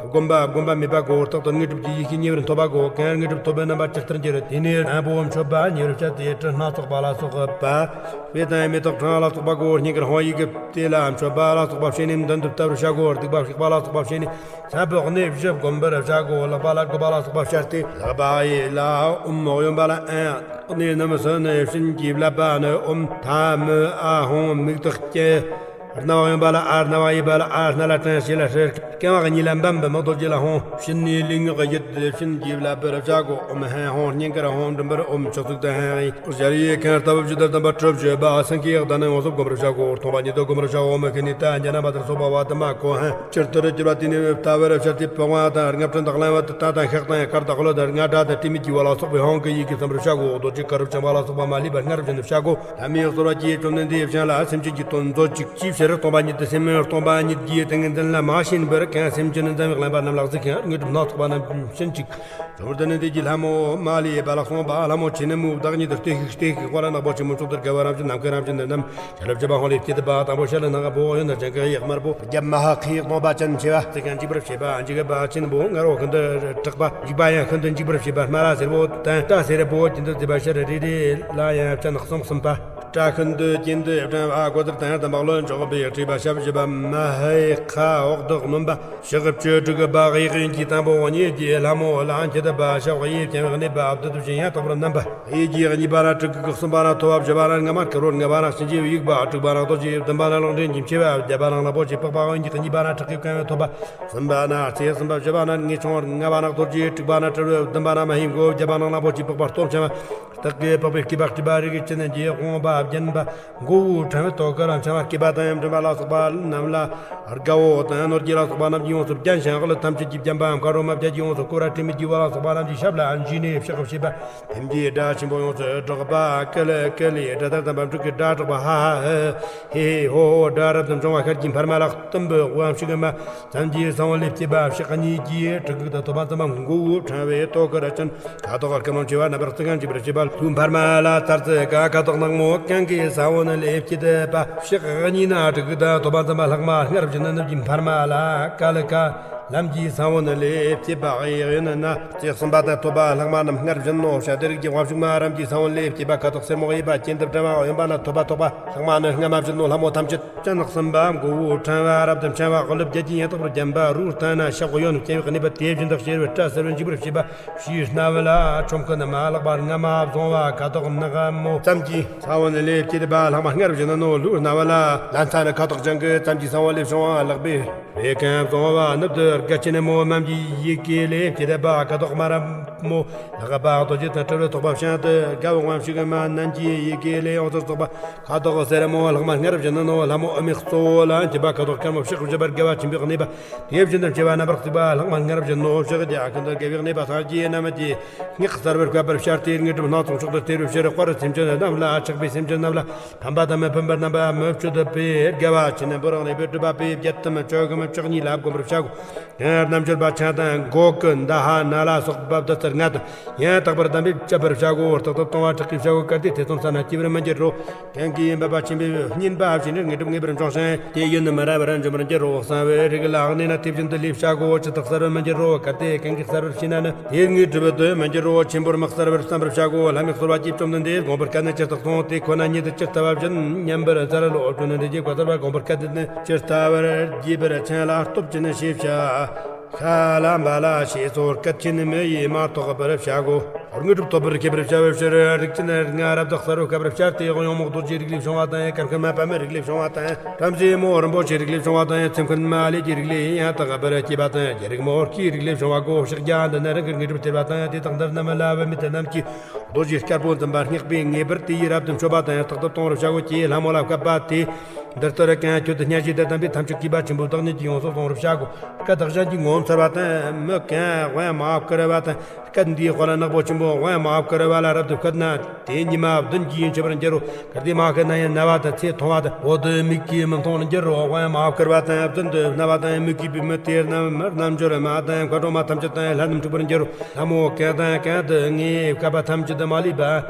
བསྒོམ་པ་བསྒོམ་པ་མེད་པ་དགོ། རྟག་ཏུ་དངོས་གྲུབ་ཀྱི་ཡེ་ཤེས་ཉེ་བར་ཐོབ་པ་དགོ། གང་དངོས་གྲུབ་ཐོབ་པའི་རྣམ་པ་ཇི་ལྟར་འགྱུར། དེ་ནས་དང་པོ་མཆོད་པ་ཉེ་བར་བྱ་སྟེ་དྲི་སྣ་ཚོགས་པ་ལ་སོགས་པ། དཔེ་དང་མེ་ཏོག་གྲང་ལ་སོགས་པ་དགོ། སྙིང་གར་ཧོང་ཡིག་གི་དེ་ལ་མཆོད་པ་ལ་སོགས་པ་བྱས་ནས་མདུན་དུ་བཏབ་པར་བྱ་དགོ། སྡིག་པ་བཤགས་པ་ལ་སོགས་པ་བྱས་ནས། མཚན་པོ་གནས་བཞི་བསྒོམ་པར་བྱ་དགོ། ལག་པ་ལ་དགུ་པ་ལ་སོགས་པ་སྦྱར་ཏེ། ལག་པ་གཡས་ལ་ཨོཾ་གཡོན་པ་ལ་ཨན། གནས་རྣམས་སུ་ནི་བྱིན་གྱིས་བརླབས་པ་ནི། ཨོཾ་ཐ་མི་ཨ་ཧོང་མིག་ཏོ་སྐྱེ། རྣ་བ་གཡོན་པ་ལ་ཨ། རྣ་བ་གཡས་པ་ལ་ཨ། སྣ་ལ་ཀྲན། ཕྱི་ལ་ཧྲི། རྐང་པ་གཉིས་ལ་འབམ་པ་མི་རྡོ་རྗེ་ལ་ཧོང་། ཕྱི་ནས་ལུས་ངག་ཡིད་བྱིན་གྱིས་བརླབ་པར་བྱ་དགོ། ཨོཾ་ཧན་ཧོང་སྙིང་གར་ཧོང་མགྲིན་པར་ཨོཾ་ཕྱག་ཚིགས་དང་ཧན་ཧིང་། ཞལ་གཡས་ཁ་ལྟ་བུ་ཇི་ལྟར་བསྟན་པ་གྲུབ་བྱེད་པ། སེང་གེའི་གདན་ནས་ཡོངས་སུ་བསྒོམ་པར་བྱ་དགོ། སྟོང་པ་ཉིད་དུ་བསྒོམ་པར་བྱའོ། མི་ཁེ་ནི་ཏ་ཉ་ན་མ་དར་སོགས་པ་བ་དུ་མ་གོ་ཧན། སྤྱིར་དུ་གྱུར་པ་དེ་ནི་ལྟ་བར་བྱ་སྟེ། པི་ཝང་དང་ལྔ་བྲན་དང་གླང་བ་དང་རྟ་དང་ཤག་དང་དཀར་དང་ཀླུ་དང་རྔ་སྒྲ་དང་དྲི་མེད་ཀྱི་བ་ལ་སོགས་པའི་ཧོང་གི་ཡི་གེ་བསམ་པར་བྱ་དགོ། རྡོ་རྗེ་དཀར་པོ་འཆང་བ་ལ་སོགས་པ་མ་ལུས་པ་སྔར་བཞིན་དུ་བྱ་དགོ། ལྷ་མིའི་གསོལ་བ་གྱིས་བཅོམ་ལྡན་འདས་སྤྱན་ལ་སེམས་ཅན་གྱི་དོན་མཛོད་ཅིག་ཅེས་ཕྱིར་སྟོང་པ་ཉིད་དུ་སེམས་སྟོང་པ་ཉིད་ཀྱི་ཏིང་ངེ་འཛིན་ལ་མ་ཞེན་པར་གང་སེམས་ཅན་འཛམ་བུའི་གླིང་པ་རྣམས་ལ་གཟིགས་ཤིང་དངོས་གྲུབ་སྣ་ཚོགས་པ་རྣམས་བྱིན་ཅིག་བྱུང་བར་དུ་ནི་དེ་གྱི་ལྷ་མོ་མ་ལུས་པ་ལ་གསུངས་པ། ལྷ་མོ་ཆེ་ནི་མོའི་བདག་ཉིད་དུ་བརྟན་བཞུགས་བརྟན་བཞུགས་པ་ལ་ནག་པོ་ཆེན་མོ་མཆོག་ཏུ་དགའ་བ་རབ་ཅན་ནམ་མཁའི་རབ་ཅན་འདི་རྣམས་ཞལ་བཅུ་པ་ཧོང་ལས་སྐྱེས་ཏེ་པ། དང་པོ་ཞལ་ནག་པོ་གཡོན་ནས་ཅན་གྱི་གཡག་དམར་པོ་རྒྱབ་མ་ཧ་ཁའི་སྟོང་པ་ཅན་ཆེ་བ་ཙི་གང་འཇིགས་པར་བྱེད་པ། འཇིགས་པ་ཆེན་པོ་ངར་བ་ཤིན་ཏུ་དྲག་པ། འཇིགས་པ་ཡང་ཤིན་ཏུ་འཇིགས་པར་བྱེད་པ། སྨ་ར་སེར་པོ་དང་སྐྲ་སེར་པོ་གྱེན་དུ་བརྫེས་པ་ཕྱིར་རེ་རེ་ལ་ཡང་སྤྱན་གསུམ་གསུམ་པ། སྐྲ་ཤིན་ཏུ་གྱེན་དུ་བསྒྲེངས་པ། གོ་ཐུར་དང་དམ་པ་ལོ་འཇོག་པའི་སྤྲས་པ་ཞབས་བཞི་པ། མ་ཧའི་ཁ་འོག་ཏུ་སྣོན་པ། ཕྱག་བཅུ་དྲུག་པ་གཡས་གཡོན་གྱི་དང་པོ་གཉིས་ཀྱིས་ལྷ་མོ་ལ་འཁྱིད་པ། ཞབས་གཡས་བརྐྱང་བའི་གནས་པ་བདུད་བཞི་ཡང་དག་པར་མནན་པ། གཡས་ཀྱི་གཉིས་པ་ན་དྲུ་གུ་གསུམ་པ་ན་ཐོ་བ། བཞི་པ་ན་རྔ་མ་དཀར་པོ། ལྔ་པ་ན་གཤིན་རྗེའི་དབྱུག་པ། དྲུག་པ་ན་རྡོ་རྗེ་བདུན་པ་ན་གླང་ཕྲན་གྱི་མཆེ་བ། བརྒྱད་པ་ན་གླང་པོ་ཆེའི་པགས་པ། གཡོན་གྱི་གཉིས་པ་ན་ཁྲག་གིས་གང་བའི་ཐོད་པ། གསུམ་པ་ན་རྩེ་གསུམ་པ། བཞི་པ་ན་ངེས་ཆུང་། ལྔ་པ་ན་རྡོ་རྗེ། དྲུག་པ་ན་དྲིལ་བུ། བདུན་པ་ན་མ་ཧེའི་མགོ། བརྒྱད་པ་ན་གླང་པོ་ཆེའི་པགས་པ་སྟོབས་ཆེན་པ། སྟག་གི་པགས་པའི་སྐེད་པ་སྤྲས་པ། རིགས་ཅན་གྱི་དབང་པོ་བརྒྱན་པ། མགོ་བོ་ཕྲེང་བའི་ཐོད་དཀར་འཕྱང་བ། སྐེད་པ་དང་མགྲིན་པ་ལ་སོགས་པ་རྣམས་ལ། དགའ་བོ་དང་ནོར་རྒྱས་ལ་སོགས་པ་རྣམས་ཀྱིས་ཡོངས་སུ་བརྒྱན་ཞིང་། ཀླུ་ཐམས་ཅད་ཀྱིས་བརྒྱན་པའམ། དཀར་པོ་མ་བརྒྱད་ཀྱིས་ཡོངས་སུ་བསྐོར་བ། དྲི་མེད་ཀྱི་བ་ལ་སོགས་པ་རྣམས་ཀྱིས་ཞབས་ལ་འཇུས་ནས་ཕྱག་བྱས་པ། བེམ་གྱི་སྒྲ་ཆེན་པོ་ཡོངས་སུ་སྒྲོག་པ། ཀི་ལི་ཀི་ལི། སྒྲ་དང་ལྡན་པ་འབྲུག་གི་སྒྲ་སྒྲོག་པ། ཧ་ཧ་ཧི་ཧི་ཧོ་ཧོ། སྒྲ་རབ་ཏུ་འབྱུང་བ་ཤར་གྱི་འཕར་མ་ལ་གཏུམ་པོའི་དབང་ཕྱུག་མ། བྱམས་ཀྱི་ས་བོན་ལས་སྐྱེས་པ། ཕྱག་གཉིས་ཀྱིས་གྲི་གུག་དང་ཐོད་པ་འཛིན་པ། མགོ་བོ་ཕྲེང་བའི་ཐོད་དཀར་ཅན། ཁ་དོག་སྐར་མ་མཆེ་བ། རྣམ་པར་ཚིག་རྐང་འཇིགས་པར་བྱེད་པ། ལྷོའི་འཕར་མ་ལ་ཚར་ཚི་ཀ། ཁ་དོག་ནག་མོ་གང་གི་ས་བོན་ལས་སྐྱེས་པ། ཕྱག་གཉིས་ན་གྲི་གུག་དང་ཐོད་པ་འཛིན་པ། ལྷག་མ་སྔར་བཞིན་ནམ་གྱི་འཕར་མ་ལ་ཀ་ལི་ཀ། ལམ་གྱི་ས་བོན་ལས་སྐྱེས་པ། གཡས་གཡོན་ན་རྩེ་གསུམ་པ་དང་ཐོད་པ་ལྷག་མ་རྣམས་སྔར་བཞིན་ནོ། བྱ་དེ་རིགས་ཀྱི་དབང་ཕྱུག་མ། རམ་གྱི་ས་བོན་ལས་སྐྱེས་པ། ཁ་དོག་སེར་མོ་གཡས་པ་གྱེན་དུ་བསྒྲེངས་པ། གཡོན་པ་ན་ཐོད་པ་ཐོགས་པ། ལྷག་མ་ནི་སྔ་མ་བཞིན་ནོ། ལྷ་མོ་ཐམས་ཅད་སྤྱན་གསུམ་པ། མགོ་བོ་ཕྲེང་བ་རབ་ཏུ་འཕྱང་བ། ཀླུ་བརྒྱད་ཀྱིས་ཡང་དག་པར་བརྒྱན་པ། རུ་སྟེང་ན་ཞབས་གཡོན་བརྐྱང་བའི་གནས་པ། དེ་བཞིན་དུ་ཕྱི་རོལ་སྐྲ་སེར་པོས་འཇིགས་པར་བྱེད་པ། ཕྱིའི་རྣ་བུག་ལ་ཆོམ་རྐུན་མ། ལག་པ་རྔ་མ་བཟུང་བ། ཁ་དོག་ནག་མོ། ཙམ་གྱི་ས་བོན་ལས་སྐྱེས་པ། ལྷག་མ་སྔར་བཞིན་ནོ། ལྷོའི་རྣ་བུག་ལ་ལན་ཚྭ་ནི་ཁ་དོག་ལྗང་གུ། ཙམ་གྱི་ས་བོན་ལས་བྱུང་བ། ལག་པས་རེ་ཁན་བཟུང་བ། ནུབ་ཏུ་སྒ་ཆེན་མོ། མམ་གྱི་ཡི་གེ་ལས་སྐྱེས་པ། ཁ་དོག་དམར་མོ། ལག་པ་རྡོ་རྗེ་དང་དྲིལ་བུ་ཐོགས་པ། བྱང་དུ་དགའ་བའི་དབང་ཕྱུག་མ། ནན་གྱི་ཡི་གེ་ལས་ཡོངས་སུ་རྫོགས་པ། ཁ་དོག་སེར་མོ། ལྷག་མ་སྔར་བཞིན་ནོ། ལྷ་མོ་ཨུ་མའི་གཙོ་བོ་ལ་འཁྱིད་པ། ཁ་དོག་དཀར་མོ། ཕྱག་བཞི་པར་དགའ་བ་ཆེན་པོའི་གནས་པ། དེ་བཞིན་དུ་མཆེ་བ་རྣམ་པར་གཙིགས་པ། ལྷག་མ་སྔར་བཞིན་ནོ། ཕྱག་རྒྱ་ཁྱོན་དུ་དགའ་བའི་གནས་པ། སངས་རྒྱས་རྣམས་ཀྱི་སྔགས་གསལ་བར་བཀབ་པར་བྱ་སྟེ། དངོས་གྲུབ་སྣ་ཚོགས་མཆོག་ཏུ་སྟེར་བའི་ཕྱིར། དཔལ་སེམས་ཅན་རྣམས་ལ། ཆགས་པའི་སེམས་ཅན་རྣམས་ལ། ཕན་པ་དང་མི་ཕན་པར་རྣམ་པ་མི་གཅོད་པའི་དགའ་བ་ཆེན་པོ་རང་ལས་པའི་སྒྲུབ་པ་པོས་བརྒྱད་དམ་བཅུ་གམ་བཅུ་གཉིས་ལ་བསྒོམ་པར་བྱའོ། ཡང་རྣལ་འབྱོར་པ་ཆང་དང་མགོ་ཀུན་ད་ཧ་ན་ལ་སོགས་པ་བདུད་རྩི་ལྔ་དང་ཡང་དག་པར་ལྡན་པས་སྤྱད་པར་བྱའོ། རྟག་ཏུ་ལྟུང་བ་དྲག་གིས་བྱའོ། གལ་ཏེ་ཐེ་ཚོམ་ཟ་ན་སྐྱེ་བར་མི་འགྱུར་རོ། གང་གིས་འབད་པ་ཆེན་པོས་བསྙེན་པ་བྱས་ནས་དངོས་གྲུབ་ངེས་པར་འབྱུང་ཞིང་། དེ་ཡུན་མི་རིང་བར་འབྱུང་བར་འགྱུར་རོ། གསང་བའི་རིགས་ལ་གནས་ན་དེ་བཞིན་དུ་ལས་བྱ་དགོ། ཇི་ལྟར་གསལ་བར་མི་འགྱུར་རོ། གལ་ཏེ་གང་གིས་གསལ་བར་བྱས་ན་ནི། དེའི་དངོས་གྲུབ་ཏུ་མི་འགྱུར་རོ། ཆེན་པོར་མི་གསལ་བར་བསམ་པར་བྱ་དགོ། ལྷ་མོའི་གསོལ་བ་གྱིས་བཅོམ་ལྡན་འདས་བསྒོམ་པར་བསྐུལ་ནས་ཇི་ལྟར་གསུངས། དེ་ཁོ་ན་ཉིད་དུ་ཇི་ལྟ་བ་བཞིན་མཉམ་པར་འཚལ་ལོ། བཅོམ་ལྡན་འདས་ཀྱིས་བཀའ་སྩལ་པ་བསྒོམ་པར་བསྐུལ་ནས་ཇི་ལྟ་བར་བགྱིས་པར་བྱིན་ལ་སྟོབས་ཀྱིས་ནི་ཤེས་བྱ། ཤ་ལ་འབའ་ལ་ཞེས་སོགས་སྐད་ཅིག་མི་ཡིས་མ་ཐོགས་པར་བྱ་དགོ། དངོས་གྲུབ་ཐོབ་པར་བྱེད་པར་བྱ་བའི་ཕྱིར། རིགས་ཅན་ལྔ་རབ་ཏུ་གསལ་བར་བཀབ་པར་བྱ་སྟེ། གཡོག་མོ་རྡོ་རྗེའི་རིགས་ལས་བྱུང་བ་དང་། སྐར་མཁན་མ་པདྨའི་རིགས་ལས་བྱུང་བ་དང་། བྲམ་ཟེ་མོ་རིན་པོ་ཆེའི་རིགས་ལས་བྱུང་བ་དང་། ཚེམས་མཁན་མ་ལས་ཀྱི་རིགས་ལས་ཡང་དག་པར་སྐྱེས་པ་དང་། རྒྱལ་རིགས་མོ་སྐྱེའི་རིགས་ལས་བྱུང་བ་གོ། ཕྱག་རྒྱ་འདི་ནི་རང་གི་དངོས་གྲུབ་སྟེར་བ་དང་། དེ་དག་འདིར་རྣམས་ལ་བུད་མེད་རྣམས་ཀྱིས་རྡོ་རྗེ་དཀར་པོ་འཛིན་པ་སྔགས་པས་ངེས་པར་དེ་ཡིས་རབ་ཏུ་མཆོད་པ་དང་རྟག་ཏུ་གཏོང་བར་བྱའོ། ཅེས་ལྷ་མོ་ལ་བཀའ་བསྒོ་སྟེ། འདི་ལྟར་གང་ཁྱོད་དུ་སྙན་ཞུ་དང་ལྡན་པའི་ཐམས་ཅད་ཀྱིས་པ་ཆེན་པོའི་བདག་ཉིད་ཀྱིས་ཡོངས་སུ་གཏོང་བར་བྱ་དགོ། བཀའ་བདག་གཞན་གྱིས་ངོ་མཚར་བ་དང་། མི་གང་དབང་མ་བསྐུར་བ་དང་ སྐད་འདིའི་དཔལ་ནག་པོ་ཆེན་པོ་དབང་མ་བསྐུར་བ་ལ་རབ་ཏུ་བསྐུར་ན། དེ་ཉི་མ་བདུན་གྱིས་འཆི་བར་འགྱུར་རོ། གལ་ཏེ་མ་བསྐུར་ན་ཡང་ན་བ་དང་ཚེ་ཐུང་བ་དང་འོ་དོད་མིག་གིས་མི་མཐོང་བར་འགྱུར་རོ། དབང་མ་བསྐུར་བ་དང་བདུན་དུ་རྣ་བ་དང་མིག་གིས་བུད་མེད་དེ་རྣམས་རྣལ་འབྱོར་མ་དང་མཁའ་འགྲོ་མ་ཐམས་ཅད་དང་ལྷ་རྣམས་འཁྲུག་པར་འགྱུར་རོ། ལྷ་མོ་གང་དང་གང་དུ་ངའི་བསྐལ་པ་ཐམས་ཅད་དུ་མ་ལུས་པ་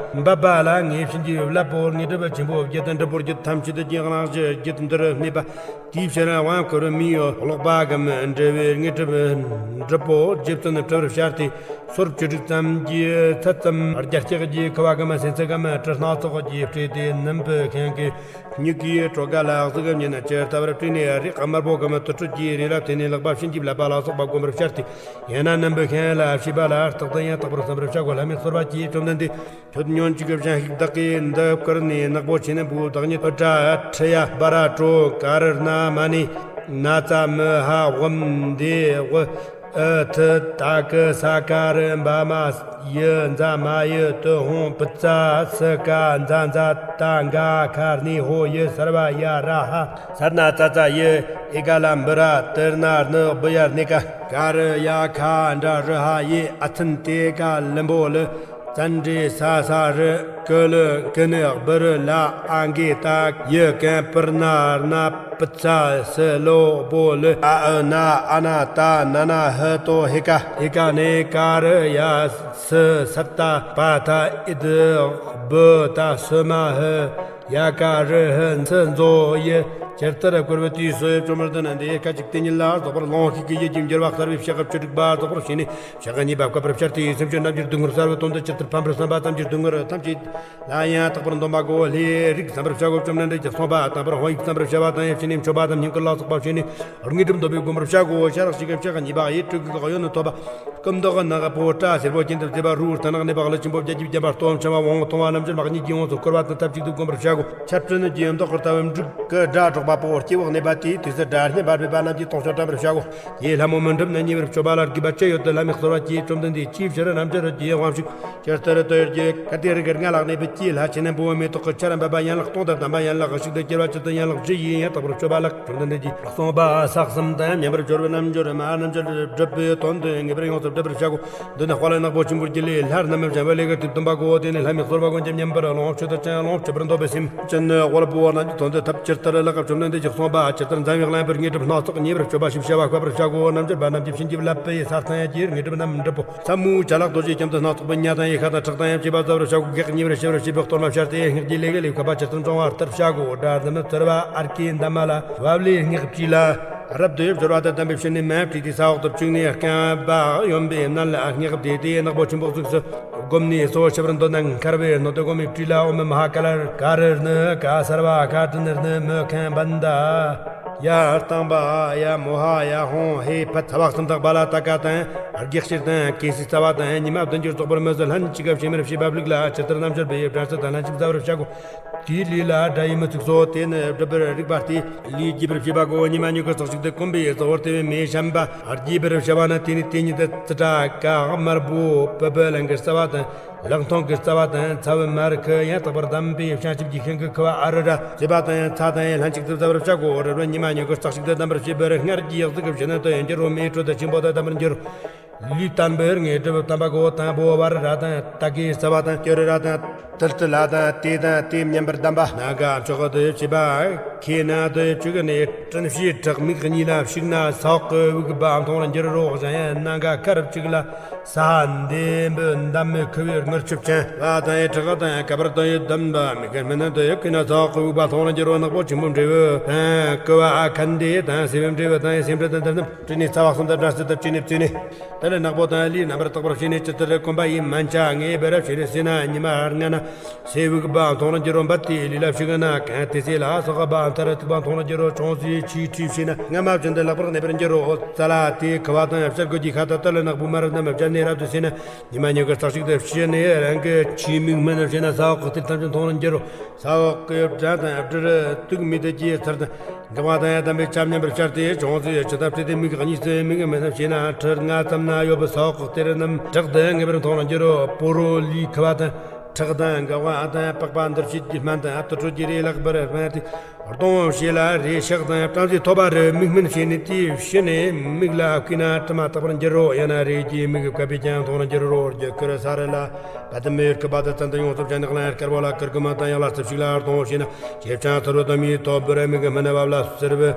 འབབ་པ་ལ་ངའི་བྱིན་གྱིས་བརླབ་པོ། དངོས་གྲུབ་ཆེན་པོ་བརྒྱད་དང་འབྲུ་པོ་བརྒྱད་ཐམས་ཅད་ཀྱི་གླིང་བཞི་བརྒྱད་འདིར་གནས་པ། དེའི་ཕྱིར་དབང་བསྐུར་མིའི་ཀློག་པ་གམ་འགྲེལ་བའི་དངོས་གྲུབ་འབྲུ་པོ་རྗེ་བཙུན་གྲུབ་པར་ཤར་ཏེ། སོར་བཅུ་དྲུག་ཙམ་གྱི་ཚད་ཙམ་རྒྱ་སྐྱེགས་ཀྱི་ཁུ་བ་གམ་སེན་ཚི་གམ་དྲི་སྣ་ཚོགས་ཀྱིས་སྤྲས་ཏེ། སྣུམ་པོ་ཁེངས་ཀྱི་མྱུ་གུའི་བྲོ་ག་ལ་གཟུགས་བརྙན་ཇི་ལྟ་བར་སྤྲས་ནས། རེག་དམར་པོ་གམ་དུར་ཁྲོད་ཀྱི་རས་ལ་བརྟེན་ནས་ལེགས་པར་བྱིན་གྱིས་བརླབས་པ་ལ་སོགས་པ་བསྒོམ་པར་ཤར་ཏེ། ཡང་ན་སྣུམ་པོ་ཁེངས་ལ་བྱིས་པ་ལ་རྟག་ཏུ་ཡང་དག་པར་བསམ་པར་བྱ་དགོས། ལྷ་མོས་གསོལ་བ་གྱིས། བཅོམ་ལྡན་འདས། ཁྱོད་ཉོན་ཅིག་གི་གཞན་ཞིག་བདག་གིས་འདི་བསྐུར་ནས། ནག་པོ་ཆེ་ནན་པོ་བདག་ཉིད་ཨུ་དྲ་ཁྲི་ཡ་སྦ་ར་ཏྲོ་ཀ་རུ་ན་མ་ནི་ན་ཙ་མི་ཧ་ཝམ་དེ་ཝི་ཨུ་ཐི་ཏ་ཀི་ས་ཀ་རུ་འབ་མ་ཡི་འཛ་མ་ཡི་ཏུ་ཧོང་པི་ཙ་སི་ཀ་འཛ་འཛ་ཏ་འགའ་ཁ་ནི་ཧོ་ཡི་སར་བ་ཡ་ར་ཧ་སར་ན་ཙ་ཙ་ཡི་ཨི་ཀ་ལ་འབུ་ར་ཏིར་ན་ནི་སྦུ་ཡ་ནི་ཀ་ཀ་རུ་ཡ་ཁ་འདྲ་རུ་ཧ་ཡི་ཨ་ཚན་ཏེ་ཀ་ལིམ་པོ་ལི། ཙན་དྲི་ས་ས་རི་ཀི་ལི་ཀི་ནི་སྦི་རི་ལ་ཨ་འགེ་ཏ་ཡི་ཀན་པིར་ན་ར་ན་པི་ཚ་སི་ལོ་བོ་ལི་ཨ་ཨི་ན་ཨ་ན་ཏ་ན་ན་ཧི་ཏོ་ཧི་ཀ་ཧི་ཀ་ནི་ཀ་རི་ཡ་སི་སར་ཏ་པ་ཐ་ཨི་དི་སྦི་ཏ་སི་མ་ཧི་ཡ་ཀ་རི་ཧི་ཚི་མཛོ་ཡི། ཇི་ལྟར་བསྐུར་བའི་དུས་སུ་བཅོམ་ལྡན་འདས་སྐད་ཅིག་དེ་ཉིད་ལ་རྫོགས་པར་ལོངས་སྤྱོད་ཀྱི་ཡིད་ཀྱིས་འགྱུར་བ་གསར་བའི་ཕྱག་བཅུ་དྲུག་པ་རྫོགས་པར་བྱས་ནས། ཕྱག་གཉིས་པ་བཀབ་པར་སྤྱད་དེ། སེམས་ཅན་རྣམས་ཀྱི་སྡུག་བསྔལ་གསལ་བའི་དོན་དུ་ཇི་ལྟར་ཕན་པར་བསམ་པ་ཙམ་གྱིས་སྡུག་བསྔལ་ཐམས་ཅད་ལ་ཡང་དག་པར་འདོམས་པ་དགོས། ལྷའི་རིགས་བསམ་པར་བྱ་དགོས། བཅོམ་ལྡན་འདས་ཀྱིས་གསུངས་པ། དང་པོར་དཔང་ཡིག་བསམ་པར་བྱ་བ་དང་། ཡབ་བྱིན་ནས་མཆོད་པ་དང་། སྙིང་གི་ལ་སོགས་པ་བྱས་ནས་དངོས་གྲུབ་འདོད་པས་བསྒོམ་པར་བྱ་དགོས། ཤ་རག་ཞིག་གི་ཕྱག་གཉིས་པ་ཡིས་སྤྲུལ་སྐུའི་གཡོན་ནས་ཐོབ་པ། སྐུ་མདོག་ནག་པོ་སྐྲ་སེར་པོ་གྱེན་དུ་བཙེགས་པ། རུ་ཐ་ནག་གནས་པ། ཀླུ་ཆེན་པོ་བརྒྱད་ཀྱིས་བརྒྱན་པ། སྟོབས་ཆེ་བ་དབང་པོ་ཐུང་བ་རྣམས་ཀྱི་ལག་གཉིས་ཀྱིས་ཡོངས་སུ་བསྐོར་བ་དང་ཐབས་ཅིག་ཏུ་བསྒོམ་པར་བྱ་དགོས། ཆར་སྤྲིན་གྱི་མདོག་ལྟ་བུའི་འབྲུག་གི་སྒྲ་སྒྲོག་པ་པོ། སྐྱེ་བོ་གནས་པ་དེའི་དུས་སུ་སྒྲ་སྙན་པ་སྒྲོག་པ་རྣམས་ཀྱིས་སྟོང་ཕྱོགས་བཀྲམ་པར་བྱ་དགོས། དེས་ལྷ་མོ་མུན་འཁྲུགས་ནད་ཉེ་བར་སྐྱོབ་པ་ལ་དགོས་པ་ཅི་ཡོད་དེ་ལྷ་མོས་གསོལ་བ་གྱིས། བཅོམ་ལྡན་འདས་ཅིའི་ཕྱིར་རྣལ་འབྱོར་གྱི་དབང་ཕྱུག་ཇི་ལྟར་དུ་ཡོད་ཀྱི། གལ་ཏེ་རིགས་ལྔ་ལག་གནས་པའི་ཀྱེ་ལྷ་ཆེ་ནན་པོ་མེ་ཏོག་གི་ཆར་འབབ་པ་ཡན་ལག་སྟོང་དང་ལྡན་པ་ཡན་ལག་བཞི་དང་བསྐྱེད་པ་བཅུ་དང་ཡན་ལག་བཞི་ཡིས་ཡང་དག་པར་སྤྱོད་པ་ལ། བཅོམ་ལྡན་འདས་ཀྱིས་གསུངས་པ། བསགས་གསུམ་དང་མཉམ་པར་སྦྱོར་བའི་རྣལ་འབྱོར་མ་རྣལ་འབྱོར་སྒྲུབ་པའི་དོན་དུ་ངེས་པར་ཡོངས་སུ་སྒྲུབ་པར་བྱ་དགོས། འདི་ནི་དཔལ་ནག་པོ་ཆེན་པོའི་རྒྱུད་ལས། ལྷ་རྣམས་བྱམས་པའི་ལས་ཀྱི་དུས་བསྟན་པ་གོ། དེ་ནས་ལྷ་མོས་གསོལ་བ་ཀུན་ཀྱང་མཉམ་པར་ལོངས་སྤྱོད་དུ་ཅིང་ལོངས་སྤྱོད་པར་འདོད་པའི་སེམས་ཅན་ནི་དབུལ་པོ་རྣམས་ཀྱི་དོན་དུ་ཐབས་ཇི་ལྟར་ལགས། བཅོམ་ལྡན་འདས་ཀྱིས་གསུངས་པ། ཇི་ལྟར་འཛམ་བུའི་གླིང་པར་དངོས་གྲུབ་སྣ་ཚོགས་ཉེ་བར་སྤྱོད་པ་ཞིག་བྱ་བ་བཀབ་པར་བྱ་དགོས། རྣལ་འབྱོར་པ་རྣམས་ཀྱིས་བྱིན་གྱིས་བརླབས་པའི་ས་དང་ཡ་གྱི་དངོས་གྲུབ་རྣམས་འགྲུབ་བོ། ས་མོའི་ཅ་ལག་རྡོ་རྗེ་ཁྱམས་དང་སྣ་ཚོགས་པའི་ཉ་དང་ཡི་ཤ་དང་ཁྲག་དང་ཡང་བཅས་པ་བཟའ་བར་བྱ་དགོས། གེགས་ཉེ་བར་ཞི་བར་བྱེད་པའི་གཏོར་མ་སྦྱར་ཏེ། སྔགས་ཀྱི་ལས་ཀྱི་ལས་བཀབ་པ་ཇི་ལྟར་འབྱུང་བ་ལྟར་བྱ་དགོས། སྒྲ་ཙམ་ཚར་བ་ཨར་ཀའི་འདབ་མ་ལ་བབ་ལས་སྔགས་བྲིས་ལ། རབ་ཏུ་སྦྱོར་བ་དང་ལྡན་པའི་ཕྱིར་ནི་མར་བྲིས་ཏེ་ས་འོག་ཏུ་བཅུག་ནས་རྐང་པ་གཡོན་པའི་སྣ་ལ་སྔགས་བཟླས་ཏེ། ནག་པོ་ཆེན་པོ་གཟུགས་སུ་བསྒོམས་ནས་གཙོ་བོ་ཤི་བར་འདོད་ན་མཁར་བའི་སྣོད་དུ་བསྒོམས་ནས་བྲིས་ལ། ཨོཾ་མ་ཧཱ་ཀཱ་ལ་ཀ་རུ་ཎི་ཀ་སརྦ་ཀ་ཏྲཱི་ཎི་རུ་ཎི་མུ་ཁཾ་བནྡྷཱ། ཡ་རྟིང་པ་ཡ་མོ་ཧ་ཡ་ཧོང་ཧེ་ཕཊ། ཚ་བ་གསུམ་དང་བ་ལ་ཏ་ཀ་དང་། རྒྱུག་ཤེར་དང་། གེ་སའི་རྩ་བ་དང་། ཉི་མ་བདུན་གྱིས་རྫོགས་པར་མི་བཟོད། ལྷན་ཅིག་སྐབས་ཕྱི་མར་བྱེད་པ་བླུགས་ལ། ཇི་ལྟར་རྣལ་འབྱོར་པས་སྦྲང་རྩི་དང་ལྷན་ཅིག་བཟའ་བར་བྱ་དགོས། དེའི་ལུས་ལ་དགྲ་ཡིས་མི་ཚུགས་སོ། དེ་ནི་སྒྲུབ་པར་རིགས་པ་སྟེ། ལུས་དགྱེས་པར་བྱེད་པ་གོ། ཉི་མ་མྱུ་གུ་ཙག་ཅིག་ཏུ་གོམས་པས་རྫོགས་པར་ཐལ་བའི་མེ་ཤམ་པ་དགྱེས་པར་བྱ་བ་ནི། དེ་ནི་དེ་ཉིད་དུ་ཙི་ཏྲ་ཀ་དམར་པོ་པུ་པུ་ལན་གྱི་རྩ་བ་དང་། ལག་མཐོང་གི་རྩ་བ་དང་། ཚ་བའི་མར་ཁུ་ཡང་དག་པར་ལྡན་པའི་བྱང་ཆུབ་ཀྱི་ཤིང་གི་ཁུ་བ་ཨ་རུ་ར་བྱེད་པ་དང་། ཚྭ་དང་ཡང་ལྷན་ཅིག་ཏུ་བཟའ་བར་བྱ་དགོ། རི་རོ་ཉི་མ་མྱུ་གུ་ཙག་ཅིག་ཏུ་ལྡན་པར་བྱེད་པར་སྔར་གྱི་ཡག་ཟིག་གི་བྱེད་ན་དོ་ཡང་འགྱུར་རོ། མེའི་དྲོད་དང་ཆེན་པོ་དང་ལྡན་པར་འགྱུར། ལུས་བརྟན་པོའི་དངོས་གྲུབ་དམ་པ་གོ། དང་པོ་བ་རི་ར་དང་ཏ་ཀའི་རྩ་བ་དང་། ཀྱུ་རི་ར་དང་ཏིལ་ཏི་ལ་དང་། དེ་དང་དེ་མཉམ་པར་ལྡན་པ། སྣ་འགའ་མཆོག་ཏུ་བྱེད་པ་ཁེ་ན་དུ་བཅུག་ནས། སྤྲིན་བཞིའི་བྲག་མིག་གཉིས་ལ་ཞུགས་ན་ས་འོག་གི་དབུགས་འབབ་མཐོང་རུ་འགྱུར་རོ། གཞན་ཡང་སྣ་འགའ་ཁ་རུ་བཅུག་ལ་ས་འདི་འབུ་འདམ་མི་ཁུ་བའི་དངུལ་ཆུབ་ཅན། བ་དང་ཡི་བྲག་དང་ཀ་བར་དང་ཡི་ལྡན་པ་མིག་གི་སྨན་དང་དུ་ཡི་ཁེ་ན་ས་འོག་གི་དབུགས་འབབ་མཐོང་རུ་འགྱུར་རོ། ནག་པོ་ཆེན་པོའི་འབྲས་བུ་དང་ཀུ་བ་ཨ་ཁན་དེ་དང་། སེར་བའི་འབྲས་བུ་དང་ཡི་སེར་འབྲས་དང་། འདི་རྣམས་བཀྲུས་ནས་ཚ་བ་གསུམ་དང་སྦྲང་རྩི་དང་བཅས་ནས་བཙོས་ནས། དེ་ལས་ནག་པོ་དང་ལུས་རྣམ་པར་དག་པར་བྱས་ནས། ཇི་ལྟར་གོམས་པ་ཡིས་མན་ཆད་ངེས་པར་བྱས་ནས་བསྲེས་ན། ཉི་མ་ལྔ་ན་སའི་དབུགས་འབབ་མཐོང་རུ་འགྱུར་རོ། འབད་དེ་ལུས་ལ་ཞུགས་ན་གང་། དེ་ཚེ་ལ་ས་འོག་འབབ་མཐར་ཐུག་པ་མཐོང་རུ་འགྱུར་རོ། ཅུང་ཟད་ཕྱིས་ཁྲུས་བྱས་ན། སྔ་མ་བཞིན་དུ་ལེགས་པར་གནས་པར་འགྱུར་རོ། ཙ་ལ་དེ་ཁུ་བ་དང་བྱ་རྒོད་ཀྱི་ཁ་དང་། ཏིལ་ནག་པོ་མར་རྣམས་སྦྱར་ནས་རབ་ཏུ་བསྲེས་ན། ཉི་མ་མྱུ་གུ་ཙག་ཅིག་ཏུ་ཕྱིས་ནས་རང་གི་ཆུའི་མིག་སྨན་བྱས་ན། ས་འོག་གི་གཏེར་ཐམས་ཅད་མཐོང་རུ་འགྱུར་རོ། ས་འོག་གི་སྦྲང་དང་སྦྲུལ་དུག་མེ་དུ་སྐྱེས་ཚར་དང་། འགག་པ་དང་ཡང་ལྡན་པའི་ཆ་མཉམ་པར་སྦྱར་ཏེ། ཅུང་ཟད་ཇི་ལྟར་བསྲེས་ཏེ་མིག་གཉིས་སུ་མིག་སྨན་བྱས་ན། ཁྲི་ལྔ་ཙམ་ན་ཡོད་པའི་ས་འོག་གི་གཏེར་རྣམས་དྲག་ཏུ་ངེས་པར་མཐོང་རུ་འགྱུར་རོ། སྤོ་རོ་ལི་ཁུ་བ་དང་། ཁྲག་དང་འགག་པ་དང་པགས་པ་འདུ་བྱེད་ཀྱི་སྨན་དང་དུར་ཁྲོད་ཀྱི་རས་ལྷག་པར་སྨན་དེ་གདོང་བྱེད་ལ་རས་ཕྱག་དང་བྲམ་ཟེ་ཐོབ་པ་རུ་མིག་སྨན་བྱས་ནས་དེའི་ཕྱི་ནས་མིག་ལ་བསྐུས་ན་དྲི་མ་དག་པར་འགྱུར་རོ། ཡང་ན་རས་ཀྱིས་མིག་བཀབ་པས་ཀྱང་མཐོང་རུ་འགྱུར་རོ། རྒྱུ་སྐར་ས་རི་ལ་བ་དུ་མེ་སྐུད་པ་དུ་ཙན་དུ་ཡོངས་སུ་བྱ་ནག་ལ་དཀར་པོ་ལ་དཀར་གོ་མ་དང་ཡང་ལ་རྩིབས་ཤིག་ལ་གདོང་བྱས་ན་ཇེ་ཕྱང་ཚུ་རུ་དུ་མི་ཐོབ་པར་མིག་སྨན་བབ་ལ་ཟེར་བས།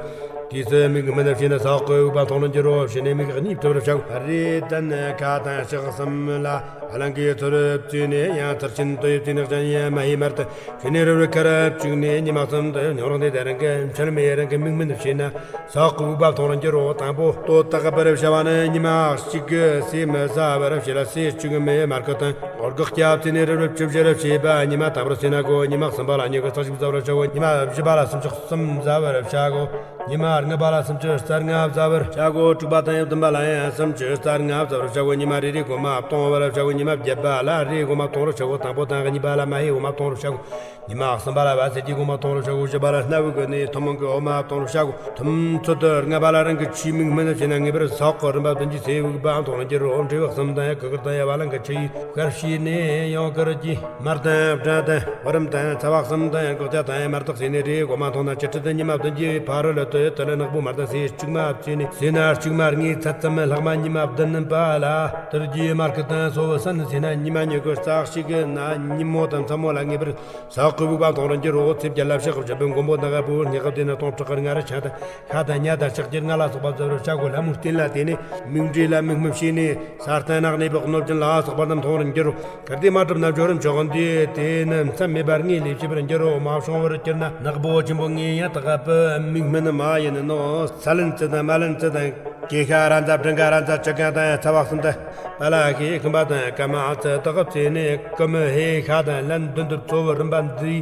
དུས་སུ་མིག་སྨན་བྱས་ན་ས་འོག་གི་དབུགས་པ་མཐོང་རུ་འགྱུར་རོ། ཕྱི་ནས་མིག་གཉིས་བཏུབ་རུ་བྱ་དགོས། རས་དང་ཁ་དང་ལྕགས་གསུམ་ལ་བ་ལང་གི་ཚུ་རུ་བཙོས་ནས་ཡང་ཚར་ཆེན་དུ་ཡོད་ཙི་ནག་ཅན་ཡང་མ་ཧེ་མར་དུ་ཕྱི་ནས་རུ་རུ་ཁར་བཅུག་ནས་ཉི་མ་གསུམ་དུ་ཉོ་རང་དེ་དེ་རང་གི་མཆོད་མེ་རང་གི་མིག་སྨན་བྱས་ན་ས་འོག་གི་དབུགས་པ་མཐོང་རུ་འགྱུར་རོ། དང་པོ་ལྟོ་བཏགས་པར་བྱ་བ་ནི་ཉི་མ་གཅིག་གི་ཟས་མི་ཟ་བར་བྱེད་ལ་ཟས་བཅུ་གི་མེ་མར་ཁུ་དང་སྒོར་སྐབས་སྐྱབས་ཙི་ནས་རུ་རུ་བཅུ་བཞི་རུ་བྱས་པ་ཉི་མ་དང་པོར་ཟས་ན་གོ། ཉི་མ་གསུམ་པ་ལ་མྱུ་གུ་ཙག་ཞིག་ཟ་བར་བྱའོ། ཉི་མ་བཞི་པ་ལ་སུམ་ཅུ་གསུམ་ཟ་བར་བྱ་གོ། ཉི་མ་ལྔ་པ་ལ་སུམ་ཅུ་རྩ་ལྔ་ཟ་བར་བྱ་གོ། དྲུག་པ་དང་བདུན་པ་ལ་ཡང་སུམ་ཅུ་རྩ་ལྔ་ཟ་བར་བྱ་གོ། ཉི་མ་རེ་རེ་གོ་མ་གཏོང་བར་བྱ་གོ། ཉི་མ་བརྒྱད་པ་ལ་རེ་གོ་མ་གཏོང་བར་བྱ་གོ། དང་པོ་དང་གཉིས་པ་ལ་མ་ཧེའི་འོ་མ་གཏོང་བར་བྱ་གོ། ཉི་མ་གསུམ་པ་ལ་བ་ཚེ་གི་འོ་མ་གཏོང་བར་བྱ་གོ། བཞི་པ་ལ་སྣ་བུག་གི་ནས་ཐུན་མོང་གི་འོ་མ་གཏོང་བར་བྱ་གོ། ཐུན་ཚོད་དུ་ལྔ་པ་ལ་རང་གི་ཆུའི་མིག་སྨན་བྱས་ན་ངེས་པར་ས་འོག་གི་རིམ་པ་བདུན་གྱི་ཚེ་དབུགས་པ་མཐོང་རུ་འགྱུར་རོ། འབྲས་བུ་གསུམ་དང་གུ་གུལ་དང་ཡ་བ་ལང་གི་ཆུ་ཡི་བསྐལ་ཕྱེ་ནས་ཡང་དཀར་གྱི་མར་དང་སྦྲང་དང་བུ་རམ་དང་ཚ་བ་གསུམ་དང་སྒོག་ཆ་དང་མར་དག་ཟས་ནས་རེ་གོ་མ་མཐོང་ན་ཅི་ཁྲི་དུ་ཉི་མ་བདུན་གྱི་ཕ་རོལ་ཏུ་དུ་ལ་ནག་པོ་མར་དང་ཟས་བཅུ་མ་བཅས་ནས་ཟས་ན་བཅུ་མ་ལྔའི་ཚད་ཙམ་ལྷག་མ་ཉི་མ་བདུན་པ་ལ་དུར་གྱི་མར་ཁུ་དང་སོ་བུ་སན་ཟས་ན་ཉི་མ་མྱུ་གུ་ཙག་ཞིག་གི་ན་ཉིན་མོ་དང་མཚན་མོ་ལ་ངེས་པར་ས་འོག་གི་དབུགས་པ་མཐོང་རུ་འགྱུར་རོ། ཚེས་བརྒྱད་ལ་ཕྱག་བཞི་པོའི་མགོན་པོ་ནག་པོའི་སྙེག་དེ་ནི་སྟོང་ཕྲག་ལྔ་རེ་ཆ་དང་ཤ་དང་ཉ་དང་ལྕགས་ཀྱི་རྔ་ལ་སོགས་པ་ཟ་བར་བྱ་དགོས། ལྷ་མོའི་རྟེན་ལ་བརྟེན་ནས་མིག་འབྲས་ལ་མིག་སྨན་བྱས་ནས་ས་སྟེང་ན་གནས་པའི་གནོད་སྦྱིན་ལ་སོགས་པ་རྣམས་མཐོང་རུ་འགྱུར་རོ། གལ་ཏེ་མ་གྲུབ་ན་སྦྱོར་མཆོག་འདི་དེ་ནི་མཚམས་མེད་པར་ངེས་ལས་བྱེད་པར་འགྱུར་རོ། མ་བྱུང་བར་གྱུར་ན་ནག་པོ་ཆེན་པོ་ངེས་ཡང་དག་པའི་མིག་སྨན་མ་ཡིན་ནོ། ས་ལན་ཙི་དང་མ་ལན་ཙི་དང་ཀེ་ཤ་ར་མཛའ་བྲང་ཁ་ར་མཛའ་ཅི་གང་དང་ཚ་བ་གསུམ་དང་པ་ལ་ཤེ་ཁུམ་པ་དང་ཀ་མ་ཚི་དག་བཙས་ནས་ཀུ་མི་ཧེ་ཤ་དང་ལན་བདུན་དུ་གཙོ་བོ་རིམ་པ་འདི།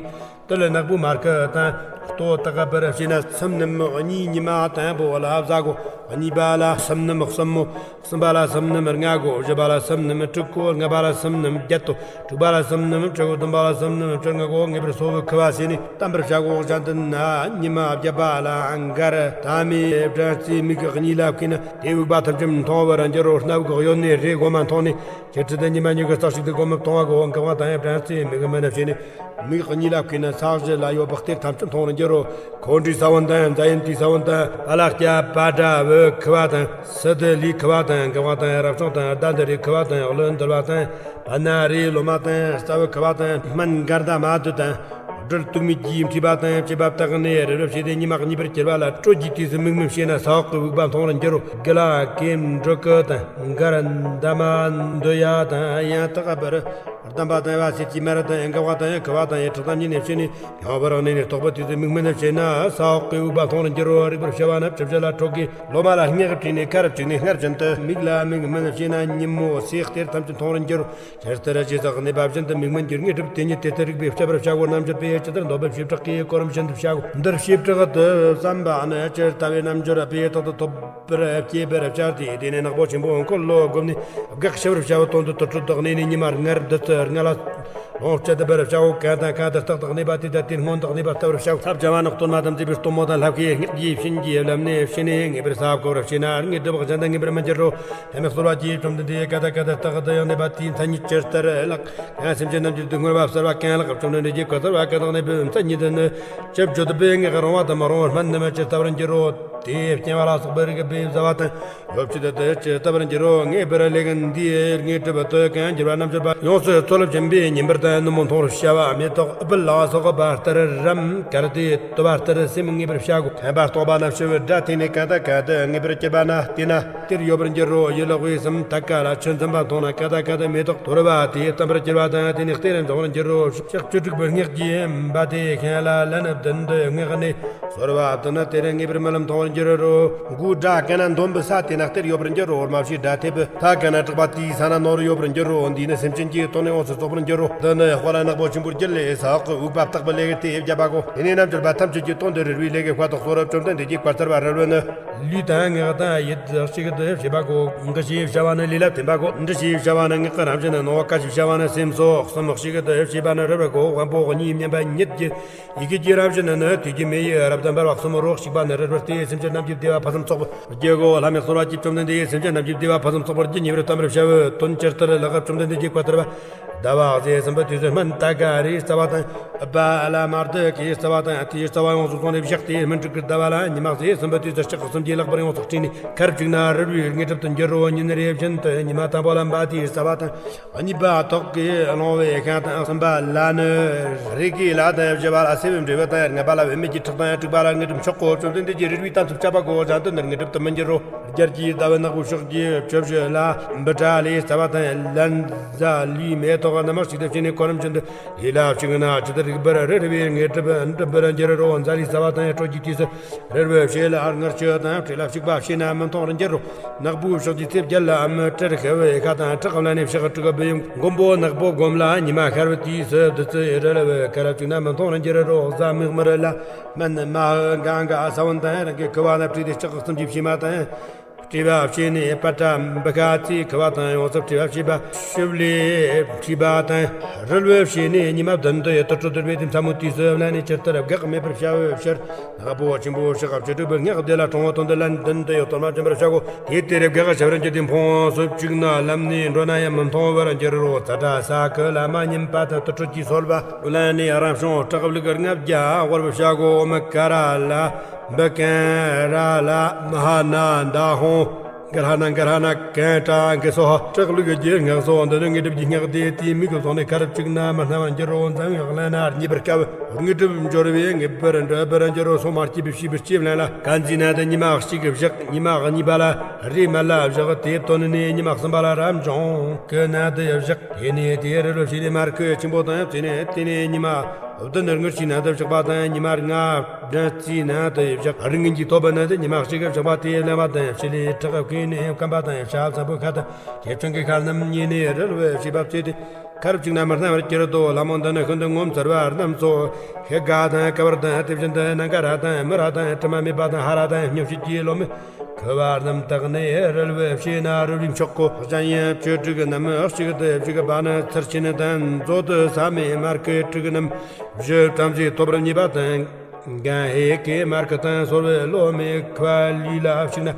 དེ་ལ་ནག་པོའི་མར་ཁུ་དང་ལྟོ་བཏགས་པར་བྱས་ན་སུམ་སྣམ་གཉིས་ཉི་མ་དང་པོ་ལ་བཟའ་གོ། གཉིས་པ་ལ་སུམ་སྣམ་གསུམ་མོ། གསུམ་པ་ལ་སུམ་སྣམ་ལྔ་གོ། བཞི་པ་ལ་སུམ་སྣམ་དྲུག་གོ། ལྔ་པ་ལ་སུམ་སྣམ་བརྒྱད་དོ། དྲུག་པ་ལ་སུམ་སྣམ་དྲུག་གོ། བདུན་པ་ལ་སུམ་སྣམ་བཅོ་ལྔ་གོ། ངེས་པར་སོ་བུ་ཁུ་བ་བྱས་ནས་བསྟན་པར་བྱ་གོ། གཞན་དུ་ན་ཉི་མ་བརྒྱད་པ་ལ་མགར་ཐ་མའི་སྦྲང་རྩིའི་མིག་གཉིས་ལ་བསྐུས་ན་དེ་དབུགས་པ་ཐམས་ཅད་མཐོང་བར་འགྱུར་རོ། སྣ་བུག་གཡོན་ནས་རེ་གོ་མ་མཐོང་ནས། ཁྱེད་ཁྲི་དང་ཉི་མ་མྱུ་གུ་ཙག་ཞིག་ཏུ་གོ་མི་མཐོང་བ་གོ། འགག་པ་དང་ཡང་སྦྲང་རྩིའི་མིག་སྨན་བྱས་ནས་མིག་གཉིས་ལ་བསྐུས་ན་ས་གཞི་ལ་ཡོད་པའི་གཏེར་ཐམས་ཅད་མཐོང་རུ་འགྱུར་རོ། ཁོང་ཁྲོའི་ས་བོན་དང་རྫ་ཡན་དུའི་ས་བོན་དང་པ་ལག་སྐྱ་པ་དྲ་བུ་ཁུ་བ་དང་སི་ཏི་ལི་ཁུ་བ་དང་། འགག་པ་དང་ཡང་རབ་བྱུང་དང་ཟླ་འདི་རི་ཁུ་བ་དང་། ཀླུ་འདུལ་བ་དང་པ་ན་རི་ལོ་མ་དང་། རྩ་བུ་ཁུ་བ་དང་སྨན་མགར་ཟླ་མ་བདུད་དང་། སྦྲུལ་དུག་མེད་ཀྱིས་འཁྲིས་པ་དང་བཅས་པ་བཏགས་ནས་རི་རབ་བྱས་ཏེ་ཉི་མ་གཉིས་པར་གྱུར་པ་ལ་དྲོད་ཀྱི་དུས་སུ་མིག་སྨན་བྱས་ན་ས་འོག་གི་དབུགས་པ་མཐོང་རུ་འགྱུར་རོ། དགུ་ལ་ཀེམ་འབྲུ་ཀུ་དང་མགར་འདབ་མ་འདོད་ཡ་དང་ཡང་དག་པར་གདམས་པ་དང་བ་སེར་གྱི་མར་དང་འགག་པ་དང་ཁུ་བ་དང་ཡི་ཁྲག་ཐམས་ཅད་ནས་བྱས་ནས་ཡང་བར་གནས་ནས་ལྟོགས་པའི་དུས་སུ་མིག་སྨན་བྱས་ན་ས་འོག་གི་དབུགས་པ་མཐོང་རུ་འགྱུར་རོ། རིག་པར་བྱ་བ་ན་བཅུ་བཞི་ལ་ཁྲོ་གི་ལོ་མ་ལ་སྙེག་བྲིས་ནས་ཁར་བཅུག་ནས་སྔར་བཞིན་དུ་མིག་ལ་མིག་སྨན་བྱས་ན་ཉིན་མོ་ཟས་གཏེར་ཐམས་ཅད་མཐོང་རུ་འགྱུར་རོ། ཇི་ལྟར་ཇི་ཙམ་གནས་པ་བཞིན་དུ་མིག་སྨན་གྱི་དངོས་གྲུབ་དེ་ཉིད་དེ་ལྟར་རིག་པས་དཔྱད་པར་བྱའོ། རྣལ་འབྱོར་པས་ཇི་ལྟར་འདོད་པའི་བྱེ་བྲག་གིས་གོ་རིམ་བཞིན་དུ་བྱའོ། འདིར་བྱེ་བྲག་ཏུ་བསམ་པ་ནི་ཇི་ལྟ་བའི་རྣལ་འབྱོར་པས་རྟག་ཏུ་ཐོབ་པར་བྱེད་པར་བྱ་སྟེ། དེ་ནས་ནག་པོ་ཆེན་པོ་འཁོར་ལོ་བསྒོམས་ནས་བགེགས་ཞི་བར་བྱའོ། དོན་དུ་དུར་ཁྲོད་དུ་གནས་ནས་ཉི་མ་སྔར་བདུད་རྩི་ལྔ་ལ་ལོངས་སྤྱད་པར་བྱའོ། གང་དང་གང་དུ་རྟག་ཏུ་གནས་པ་དེ་དང་དེ་སྔོན་དུ་གནས་པ་བལྟ་བར་བྱའོ། ས་བྱ་བ་ནི་སྟོན་པ་དང་མཛད་པའི་སྟོན་མོ་དང་ལྷ་བཀའི་སྙིང་རྗེའི་བྱིན་གྱིས་བརླབས་ནས་ཕྱི་ནས་ངེས་པར་ས་བརྐོ་བར་བྱས་ན་དངོས་གྲུབ་གཞན་དུ་ངེས་པར་མི་འགྱུར་རོ། ལྷ་མི་གསོལ་བ་གྱིས་བཅོམ་ལྡན་འདས་ཀ་ད་ཀ་ད་རྟག་ཏུ་ཡང་གནས་པ་དེའི་མཚན་ཉིད་ཇི་ལྟར་ལགས། ཡང་སེམས་ཅན་རྣམས་ཀྱི་དུས་མངོན་པ་གསལ་བ་གང་ལགས། བཅོམ་ལྡན་འདས་ཀྱིས་གོ་གསལ་བ་གང་དག་གནས་པའི་མཚན་ཉིད་དུ་ནི། ཇི་བརྗོད་པའི་ངག་རུང་བ་དང་མ་རུང་བ་སྨན་རྣམས་ཇི་ལྟ་བར་འགྱུར་རོ། དེ་སྙན་པ་ལ་སོགས་པའི་རིགས་པས་བཟའ་བ་དང་ཡོ་བྱད་དུ་ཇི་ལྟ་བར་འགྱུར་རོ། ངེས་པར་ལེགས་འདིའི་དངོས་གྲུབ་ཏུ་གང་འགྱུར་བ་རྣལ་འབྱོར་པ་ཡོངས་སུ་ཚོལ་བྱེད་པས་ཉིན་པར་དང་ནུབ་མོ་མཐོང་རུ་བྱ་བ། མེ་ཏོག་ཨུཏྤལ་ལ་སོགས་པ་ལྟར་རམ་གར་ཏེ་དུ་བ་ལྟར་སེམས་ངེས་པར་བྱ་དགོས། མཁན་པ་རྟོགས་པ་རྣམས་ཞི་བའི་སྒྲ་ཐོས་ནས་གང་དང་གང་དུ་ངེས་པར་གྱུར་པ་ན་དེ་ན། གཏེར་ཡོད་པར་འགྱུར་རོ། ཡུལ་དབུས་སུ་དར་དཀར་ལ་ཆུ་འཛིན་པ་མཐོང་ན་ཀ་ད་ཀ་ད་མེ་ཏོག་དོར་བ་དེ་བསྟན་པར་གྱུར་པ་དང་དེ་ནི་གཏེར་འབྱུང་བར་འགྱུར་རོ། ཕྱག་བཅུ་དྲུག་པའི་སྔགས་ཀྱིས་འབད་དེ་ཤིང་ལ་ལན་བདུན་དུ་སྔགས་ནས་གསོལ་བ་བཏབ་ན་དེར་ངེས་པར་རྨི་ལམ་མཐོང་བར་འགྱུར་རོ། མགོའི་སྒྲ་གང་ན་འདོན་པའི་ས་དེ་ན་གཏེར་ཡོད་པར་འགྱུར་རོ། རྨ་བྱའི་སྒྲ་ཐོས་པའི་ས་གང་ན་གྲགས་པ་དེའི་ས་ན་ནོར་ཡོད་པར་འགྱུར་རོ། འདིས་ནི་སེམས་ཅན་གྱི་དོན་ཡོངས་སུ་རྫོགས་པར་འགྱུར་རོ། འདི་ནི་དཔལ་ནག་པོ་ཆེན་པོའི་རྒྱུད་ལས་ས་འོག་གི་དབུགས་པ་བཏགས་པའི་ལས་ཀྱི་སྟེ་བརྒྱ་པ་གོ། དེ་ནས་རྣལ་འབྱོར་པ་ཐམས་ཅད་ཀྱི་དོན་དུ་རེ་བའི་ལས་ཀྱི་དཔལ་དུ་གསོལ་རབ་བཅོམ་ལྡན་འདས་ཀྱིས་བཀའ་སྩལ་པ་རེ་བའི་ནི། ལུས་དང་ངག་དང་ཡིད་གཅིག་ཏུ་བྱེད་པ་གོ། འགུ་ཞེས་བྱ་བ་ནི་ལུས་ལ་ཐིམ་པ་གོ། འདྲི་ཞེས་བྱ་བ་ནི་ངག་གི་རང་བཞིན་ནི་སྣང་བ། ཀ་ཞེས་བྱ་བ་ནི་སེམས་སོ། གསུམ་གཅིག་ཏུ་བྱེད་པ་ནི་རེ་བ་གོ། དབང་པོ་གཉིས་མཉམ་པ་ཉིད་ཀྱི་ཡི་གེ་གི་རང་བཞིན་ནི་དུས་ཀྱི་མེ་ཡིས་རབ་ཏུ་འབར་བ་གསུམ་རོ། གཅིག་པ་ནི་རེ་བར་ཏེ། སེམས་ཅན་རྣམས་ཀྱི་བདེ་བ་ཕུན་སུམ་ཚོགས་པར་བགྱི་གོ། ལྷ་མི་གསོལ་བ་གྱིས་བཅོམ་ལྡན་འདས་ཀྱིས་སེམས་ཅན་རྣམས་ཀྱི་བདེ་བ་ཕུན་སུམ་ཚོགས་པར་བགྱི། ཉེ་བར་བསྟན་པར་བྱ་བའི་དོན་ཇི་ལྟར་ལགས། བཅོམ་ལྡན་འདས་ཀྱིས་བཀའ་སྩལ་པ། ཟླ་བ་ཟླ་གསུམ་པའི་དུས་སུ་སྨན་ཏ་ག་རའི་རྩ་བ་དང་། ཨུཏྤ་ལ་མར་དུ་ཀའི་རྩ་བ་དང་། དེའི་རྩ་བ་ཡོངས་སུ་བཙོངས་ནས་བཞག་སྟེ། སྨིན་དྲུག་གི་ཟླ་བ་ལ་ཉི་མ་ཟླ་གསུམ་པའི་དུས་སུ་ལྕགས་སྲིན་གྱི་ལག་པར་ཡོངས་སུ་སྤྲས་ནས། ཁ་རུབ་བཅུག་ན་རོལ་པའི་དངོས་གྲུབ་ཏུ་འགྱུར་རོ། ཉིན་རེ་བཞིན་དུ་ཉི་མ་དང་པོ་ལ་འབད་དེའི་རྩ་བ་དང་། གཉིས་པ་ཐོག་གི་རླུང་བུའི་ཤིང་དང་། གསུམ་པ་ལ་ནི་རིགས་ཀྱི་ལྷ་དང་། བཞི་པ་ལ་སེར་བའི་འབྲས་བུ་དང་། ལྔ་པ་ལ་བུད་མེད་ཀྱི་ཁྲག་དང་། དྲུག་པ་ལ་དངོས་གྲུབ་མཆོག་གོ། བཅོམ་ལྡན་འདས་ཀྱིས་རོལ་པའི་གཏམ་ཚོ་བཅད་པ་གོ། གཞན་དོན་ནི་དངོས་གྲུབ་ཏུ་མི་འགྱུར་རོ། རྒྱལ་གྱི་ཟླ་བའི་ནག་པོའི་ཕྱོགས་ཀྱི་བཅུ་བཞི་ལ་བྷྲ་ལའི་རྩ་བ་དང་། ལན་ཟ་ལུའི་མེ་ཏོག་རྣམས་གཅིག་ཏུ་བྱས་ནས་གོ་རིམ་བཞིན་དུ། ལུས་ལ་བྱུགས་ན་ཇི་ལྟར་རིགས་པར་རོལ་པའི་དངོས་གྲུབ་འགྲུབ་པར་འགྱུར་རོ། ཟླ་ལའི་རྩ་བ་དང་དྲོད་ཀྱི་དུས་སུ་རོལ་པའི་ཕྱེད་ལ་དངུལ་ཆུ་དང་། སྤྲེལ་ལ་བྱུག་པ་བྱས་ན་མི་མཐོང་བར་འགྱུར་རོ། ནག་པོའི་ཕྱོགས་ཀྱི་ཚེས་བརྒྱད་ལ་མི་དྲལ་ཤ་བའི་ཁ་དང་། ཁྲག་བླངས་ནས་ཕྱག་དྲུག་བུ་ཡུམ་མགོན་པོ་ནག་པོ་བསྒོམ་ལ། ཉི་མ་ཤར་བའི་དུས་སུ་བདུད་རྩིའི་རོལ་པའི་ཁ་རུབ་བཅུག་ན་མི་མཐོང་བར་འགྱུར་རོ། གཟའ་མིག་དམར་ལ་སྨན་མ་ཧཱ་གངྒཱ་ས་བོན་དང་། རང་གི་ཁུ་བ་དང་འཕྲོས་ཏེ་ལྕགས་གསུམ་གྱི་བྱེ་མ་དང་། སྤྲས་པ་བྱས་ནས་པ་ཏྲ་བི་ཁ་ཙི་ཁུ་བ་དང་། ཡོངས་སུ་འཕྲོས་པ་བྱས་པ་ཤུབ་ལས་འཕྲོས་པ་དང་། རོལ་པ་བྱས་ནས་ཉི་མ་བདུན་དུ་ཡོད་དུ་དྲོད་འདོར་བའི་དུས་མཚན་མོའི་དུས་སུ་བླངས་ནས་ཇི་ལྟར་བགེགས་མེད་པར་བྱ་བའི་ཕྱིར། ནག་པོ་ཆེན་པོའི་ཕྱག་བཅུ་དྲུག་པོའི་སྔགས་བཟླས་ལ་གྲོང་བུ་དོན་དུ་ལན་བདུན་དུ་ཡོད་དོན་མ་བྱིན་པར་བྱ་དགོ། དེ་ལྟར་བགེགས་ཞི་བར་འགྱུར་ཏེ་འཕོངས་སུ་བཅུག་ན་ལམ་ནས་འགྲོ་ན་ཡང་མི་མཐོང་བར་འགྱུར་རོ། ཙ་ཏྲ་ས་ཀུ་ལ་མ་ཉིན་པ་དང་དུར་ཁྲོད་ཀྱི་སོལ་བ་བླངས་ནས་རང་བྱུང་དྲག་པོའི་ལུགས་ལྔ་བརྒྱ་དབོར་བར་བྱ་དགོ། ཨོཾ་ཀ་ར་ལ་བི་ཀ་ར་ལ་མ་ཧཱ་ན་ད་ཧོང་། ག་ར་ཧ་ན་ག་ར་ཧ་ན་གན་ཏྲ་གི་སྭཱ་ཧཱ། དྲག་པོའི་ལུགས་ཀྱི་སྔགས་སོ། འདི་ནི་དངོས་གྲུབ་ཀྱི་སྔགས་ཏེ། དེའི་མིང་གི་ཚོགས་ནི་ཁ་རུབ་བཅུག་ན་མི་སྣང་བར་འགྱུར་རོ། འཛམ་བུའི་གླིང་ན་རྙེད་པར་དཀའ་བའི་དངོས་གྲུབ་འབྱོར་བས་ངེས་པར་འགྲུབ་པར་འགྱུར་རོ། སོ་མ་སྐྱེས་པའི་བྱིས་པའི་སྐྱེས་བླངས་ལ་ཀན་ཛི་ན་དེ་ཉི་མ་གཅིག་གི་བཞག། ཉི་མ་གཉིས་པ་ལ་རེ་མར་ལ་བཞག། དེ་བཏོན་ནས་ཉི་མ་གསུམ་པ་ལ་རབ་བྱུང་གི་ནང་དུ་བཞག། དེ་ནས་དེའི་རོལ་པ་བྱས་ནས་མར་ཁུ་ཆེན་པོ་དང་བཅས་ནས། དེ་ནས་ཉི་མ་བདུན་དངུལ་ཆུའི་ནང་དུ་བཞག་པ་དང་། ཉི་མ་ལྔ་སྦྲང་རྩིའི་ནང་དུ་བཞག། རིགས་ངན་གྱི་ཐོབ་པའི་ནང་དུ་ཉི་མ་གཅིག་བཞག་པ་དེ་བླངས་པ་དང་། ཕྱི་ལས་ཁྲག་གིས་ཁེངས་ནས་རྐང་པ་དང་། ཤ་ཚ་པོའི་ཁ་དང་། ཁེབས་ཆུང་གི་ཁ་རྣམས་ཉིད་ནས་རོལ་པ་བྱས་པ་བཙལ་ཏེ། ཁ་རུབ་བཅུག་ན་མི་སྣང་བར་གྱུར་ཏོ། ལྷ་མོ་འདི་ནི་ཤིན་ཏུ་ངོ་མཚར་བ་རྣམས་སོ། ཤེལ་དགའ་དང་ཀ་བར་དང་། དེ་བཞིན་དུ་ནམ་མཁའ་ར་དང་མི་ར་དང་། དྲི་མ་མེད་པ་དང་ཧ་ར་དང་། སྨྱོ་བྱེད་ཀྱི་ལོ་མའི་ཁུ་བ་རྣམས་དག་ནི་རོལ་པ་བྱས་ན་རོལ་པའི་མཆོག་གོ། གཞན་ཡང་བཅུ་དྲུག་གི་རྣམས་གཅིག་ཏུ་བཞག་པ་ནི་ཚུལ་ཆེན་དང་། མཛོད་དུ་ཟ་མའི་མར་ཁུ་དྲུག་གི་རྣམས་བཞི་བྲམ་ཟེའི་ཐོབ་པར་ཉེས་པ་དང་། གན་ཧེ་ཀའི་མར་ཁུ་དང་སོལ་བའི་ལོ་མའི་ཁུ་བ་ལུས་ལ་བྱུགས་ན་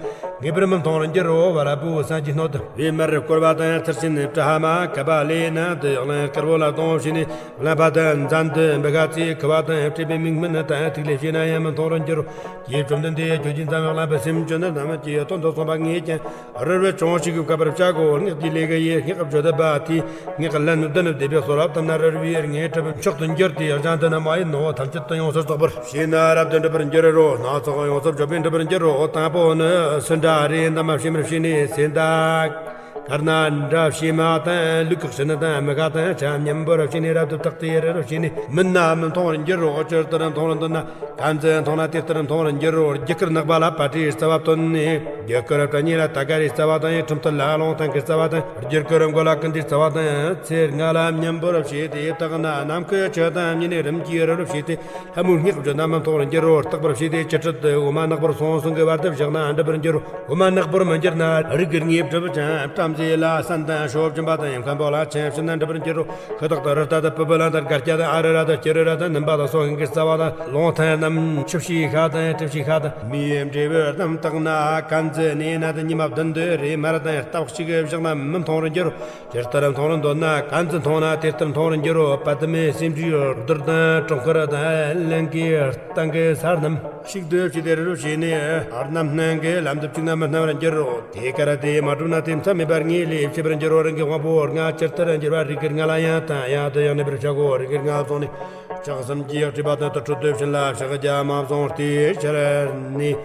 ངེས་པར་མི་མཐོང་བར་འགྱུར་རོ། བ་ར་བུ་སངས་རྒྱས་སྣོད་དུ་བའི་མར་བསྐོལ་བ་དང་། ཚུལ་ཆེན་པྲ་ཧ་མ་ཀ་པ་ལའི་ནང་དུ་གླང་དཀར་པོ་ལ་གཏོང་བྱས་ནས་བླངས་པ་དང་། ཛཱན་ཏི་བི་ཁ་ཙི་ཁུ་བ་དང་སྤྲས་པའི་མིག་སྨན་དང་ཐིག་ལེ་བྱས་ན་ཡང་མི་མཐོང་བར་འགྱུར་རོ། ཀྱེ་བཅོམ་ལྡན་འདས། ཁྱོད་ཀྱིས་འཛམ་བུའི་གླིང་པའི་སེམས་ཅན་རྣམས་ཀྱི་དོན་དུ་གསུངས་པ་ངས་ཀྱང་རོལ་པ་ཅུང་ཞིག་བཀབ་པར་བྱ་དགོ། སྔགས་ཀྱི་ལས་ཀྱི་ཡི་སྔགས་བརྗོད་པ་དེས་སྔགས་ལན་བདུན་བཟླས་པའི་སོལ་བ་བཏབ་ན་རོལ་པའི་དངོས་གྲུབ་མཆོག་ཏུ་འགྱུར་ཏེ། གཞན་དོན་མ་ཡིན་ནོ་ཐམས་ཅད་དུ་ཡོངས་སུ་རྫོགས་པར་བྱས་ན་རབ་ཏུ་འགྲུབ་པར་འགྱུར་རོ། སྣ་ཚོགས་ཡོངས་སུ་བརྗོད་པས་འགྲུབ་པར་འགྱུར་རོ། དང་པོ་ནི་སུ་འདྲ་རེ་འདབ་མ་ཕྱེ་མར་བྱས་ནས་སེ་འདྲ། དཀར་ནག་འདྲ་བྱེ་མ་དང་། ལུག་གི་སྲིན་དང་མི་ཁ་དང་ཆ་མཉམ་པོར་བྱས་ནས་རབ་ཏུ་བཏགས་ཏེ་རོལ་པ་བྱས་ནས་མིན་ན་མི་མཐོང་བར་འགྱུར་རོ། ཇི་ལྟར་མཐོང་བར་འདོད་ན་ཀན་ཛི་མཐོང་ན་དེ་ལྟར་མཐོང་བར་འགྱུར་རོ། རྒྱུ་སྐར་ནག་པ་ལ་པ་ཏྲའི་རྩ་བ་བཏོན་ནས་རྒྱུ་སྐར་བྲ་གཉིས་ལ་ཏ་ག་རའི་རྩ་བ་དང་། ཁྲིམས་ཐུར་ལ་རླུང་ཐང་གི་རྩ་བ་དང་། རྒྱུ་སྐར་མགོ་ལ་ཀུན་ཏའི་རྩ་བ་དང་། ཚེར་ལྔ་ལ་མཉམ་པོར་བྱས་ཏེ་བཏགས་ན་ནམ་མཁའི་ཆུ་དང་བསྙེན་གནས་རིམ་གྱིས་རོལ་པ་བྱས་ཏེ། ལྷ་མོའི་སྔགས་བརྗོད་ན་མི་མཐོང་བར་འགྱུར་རོ། རྟག་པར་བྱས་ཏེ་ཅི་འཕྲལ་དུ་འོ་མ་ནག་པོར་སོང་སོང་གི་བར་དུ་བཞག་ན་འགྲུབ་པར་འགྱུར་རོ། འོ་མ་ནག་པོར་མི་འགྱུར་ན་རིགས་ཀྱི་དངོས་གྲུབ་ཀྱང་བྲམ་ཟེ་ལྷ་སྲིན་དང་ཕྱོགས་བཅུ་པ་དང་མཁན་པོ་ལྷ་ཆེན་བྱིན་ན་འགྲུབ་པར་འགྱུར་རོ། ཤི་དྭགས་དང་རི་རྟ་དང་པུ་པུ་ལ་དང་སྒ་སྐྱ་དང་ཨ་རི་ར་དང་སྐྱུ་རི་ར་དང་ནུམ་པ་དང་སོ་ཤིང་གི་རྩ་བ་དང་རླུང་ཐང་རྣམས་ཆུ་བྱའི་ཤ་དང་དྲི་བྱའི་ཤ་དང་མེའི་འབྲས་བུ་རྣམས་བཏགས་ན་ཀན་ཛི་ནའི་ནང་དུ་ཉི་མ་བདུན་དུ་རེ་མར་དང་སྟབས་གཅིག་བཞག་ན་མི་མཐོང་བར་འགྱུར་རོ། ཇི་ལྟར་མཐོང་བར་འདོད་ན་ཀན་ཛི་མཐོང་ན་དེ་ལྟར་མཐོང་བར་འགྱུར་རོ། པདྨའི་སེམས་ཅན་རྡུལ་དང་གྲང་འཁོར་དང་གླིང་གའི་སྟེང་གི་ས་རྣམས་ཤིག་ཏུ་བྱས་ཏེ་རོལ་པ་བྱས་ནས་རྣམ་སྣང་གི་ལམ་དུ་བཅུག་ན་མི་སྣང་བར་འགྱུར་རོ། དེ་ཀ་ར་དེ་མ་བསྒྲུབས་ན་དེ་མཚམས་མེད་པར་ངེས་ལས་ཕྱེད་པར་འགྱུར་རོ། རང་གི་དབང་པོ་ལྔ་ཇི་ལྟར་འགྱུར་བ་རིགས་ཀྱི་ལྔ་ལ་ཡང་དང་ཡང་དུ་ཡང་གནས་པར་བྱ་དགོ། རིགས་ཀྱི་ལྔ་བཟུང་ནས་ལྕགས་གསུམ་གྱིས་སྤྲས་པ་དང་དུར་ཁྲོད་དུ་བྱིན་ལ་ཕྱག་རྒྱ་མ་བཟུང་སྟེ་ཤར་ནས་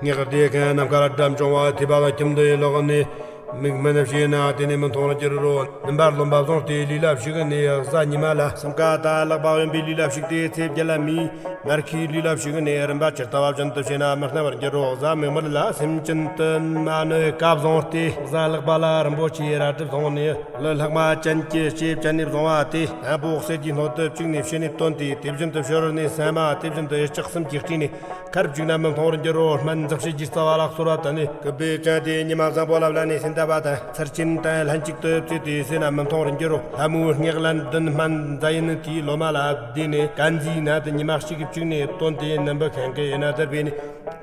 སྔགས་བཟླས་ཁན་ནམ་མཁའ་ལ་སྒྲ་འབྱུང་བ་ཐོས་པ་ལ་ཁྱིམ་དུ་ལོག་ནས། མིག་སྨན་བྱས་ན་དེ་ནས་མི་མཐོང་བར་འགྱུར་རོ། ནུམ་པར་རློན་པ་བཟུང་སྟེ་ལུས་ལ་བྱུགས་ནས་གཟའ་ཉི་མ་ལ་སྲང་ཀ་ཏ་ལག་པ་གཡོན་པའི་ལུས་ལ་བྱུགས་ཏེ་ཚེས་བརྒྱད་ལ་མིའི་མར་ཁུའི་ལུས་ལ་བྱུགས་ནས་རིམ་པ་ཇི་ལྟ་བ་བཞིན་དུ་བྱས་ན་མི་སྣང་བར་འགྱུར་རོ། གཟའ་མིག་དམར་ལ་སེམས་ཅན་དུ་མ་ནོའི་བཀའ་བཟུང་སྟེ་གཟའ་ལྷག་པ་ལ་རིན་པོ་ཆེའི་རལ་གྲི་བཟུང་ནས་ལུས་ལྷག་མ་ཅན་གྱི་ལྕེ་བཅད་ནས་བཟུང་བ་དེ་དང་པོ་གསེར་གྱི་སྣོད་དུ་བཅུག་ནས་ཕྱི་ནས་བཏོན་ཏེ་དེ་བཞིན་དུ་ཕྱི་རོལ་ནས་ཟ་མ་དེ་བཞིན་དུ་ལྕགས་གསུམ་གྱིས་དཀྲིས་ནས། ཁར་བཅུག་ན་མི་མཐོང་བར་འགྱུར་རོ། སྨན་འཛག་བྱེད་ཀྱི་རྩ་བ་ལ་གསོལ་བ་བཏབ་ནས་སྐུད་པའི་སྤྱན་དེ་ཉི་མ་བཟང་པོ་ལ་བླངས་ནས་སེམས་ བྱ་བ་དང་ཚར་ཆེན་དང་ལྷན་ཅིག་ཏུ་བརྩིས་ཏེ་བསོད་ནམས་མི་མཐོང་བར་འགྱུར་རོ། ལྷ་མོའི་སྔགས་ལན་བདུན་སྨན་ཟ་ཡིན་དེའི་ལོ་མ་ལ་བསྡུས་ནས་ཀན་ཛིའི་ནད་དུ་ཉི་མ་གཅིག་གི་བཅུག་ནས་བཏོན་ཏེ་ནམ་བུ་ཤན་གྱི་ཡིན་ན་དར་བས་ནས།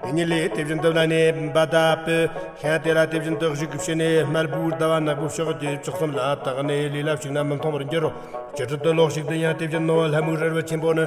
དེ་ཉིད་ལས་དེ་བཞིན་དུ་བླངས་ནས་བ་ད་པི་ཤན་དེ་ལ་དེ་བཞིན་དུ་གཞུག་གི་ཕྱི་ནས་དམར་པོའི་ཟླ་བ་ནག་པོ་ཕྱོགས་ཀྱི་བཅུ་གསུམ་ལ་བཏགས་ནས་ལུས་ལ་བྱུགས་ན་མི་མཐོང་བར་འགྱུར་རོ། སྤྱིར་དུ་ལོག་ཞིག་ཏུ་ཡང་དེ་བཞིན་ནོ། ལྷ་མོའི་རིལ་བུ་ཆེན་པོ་ནི།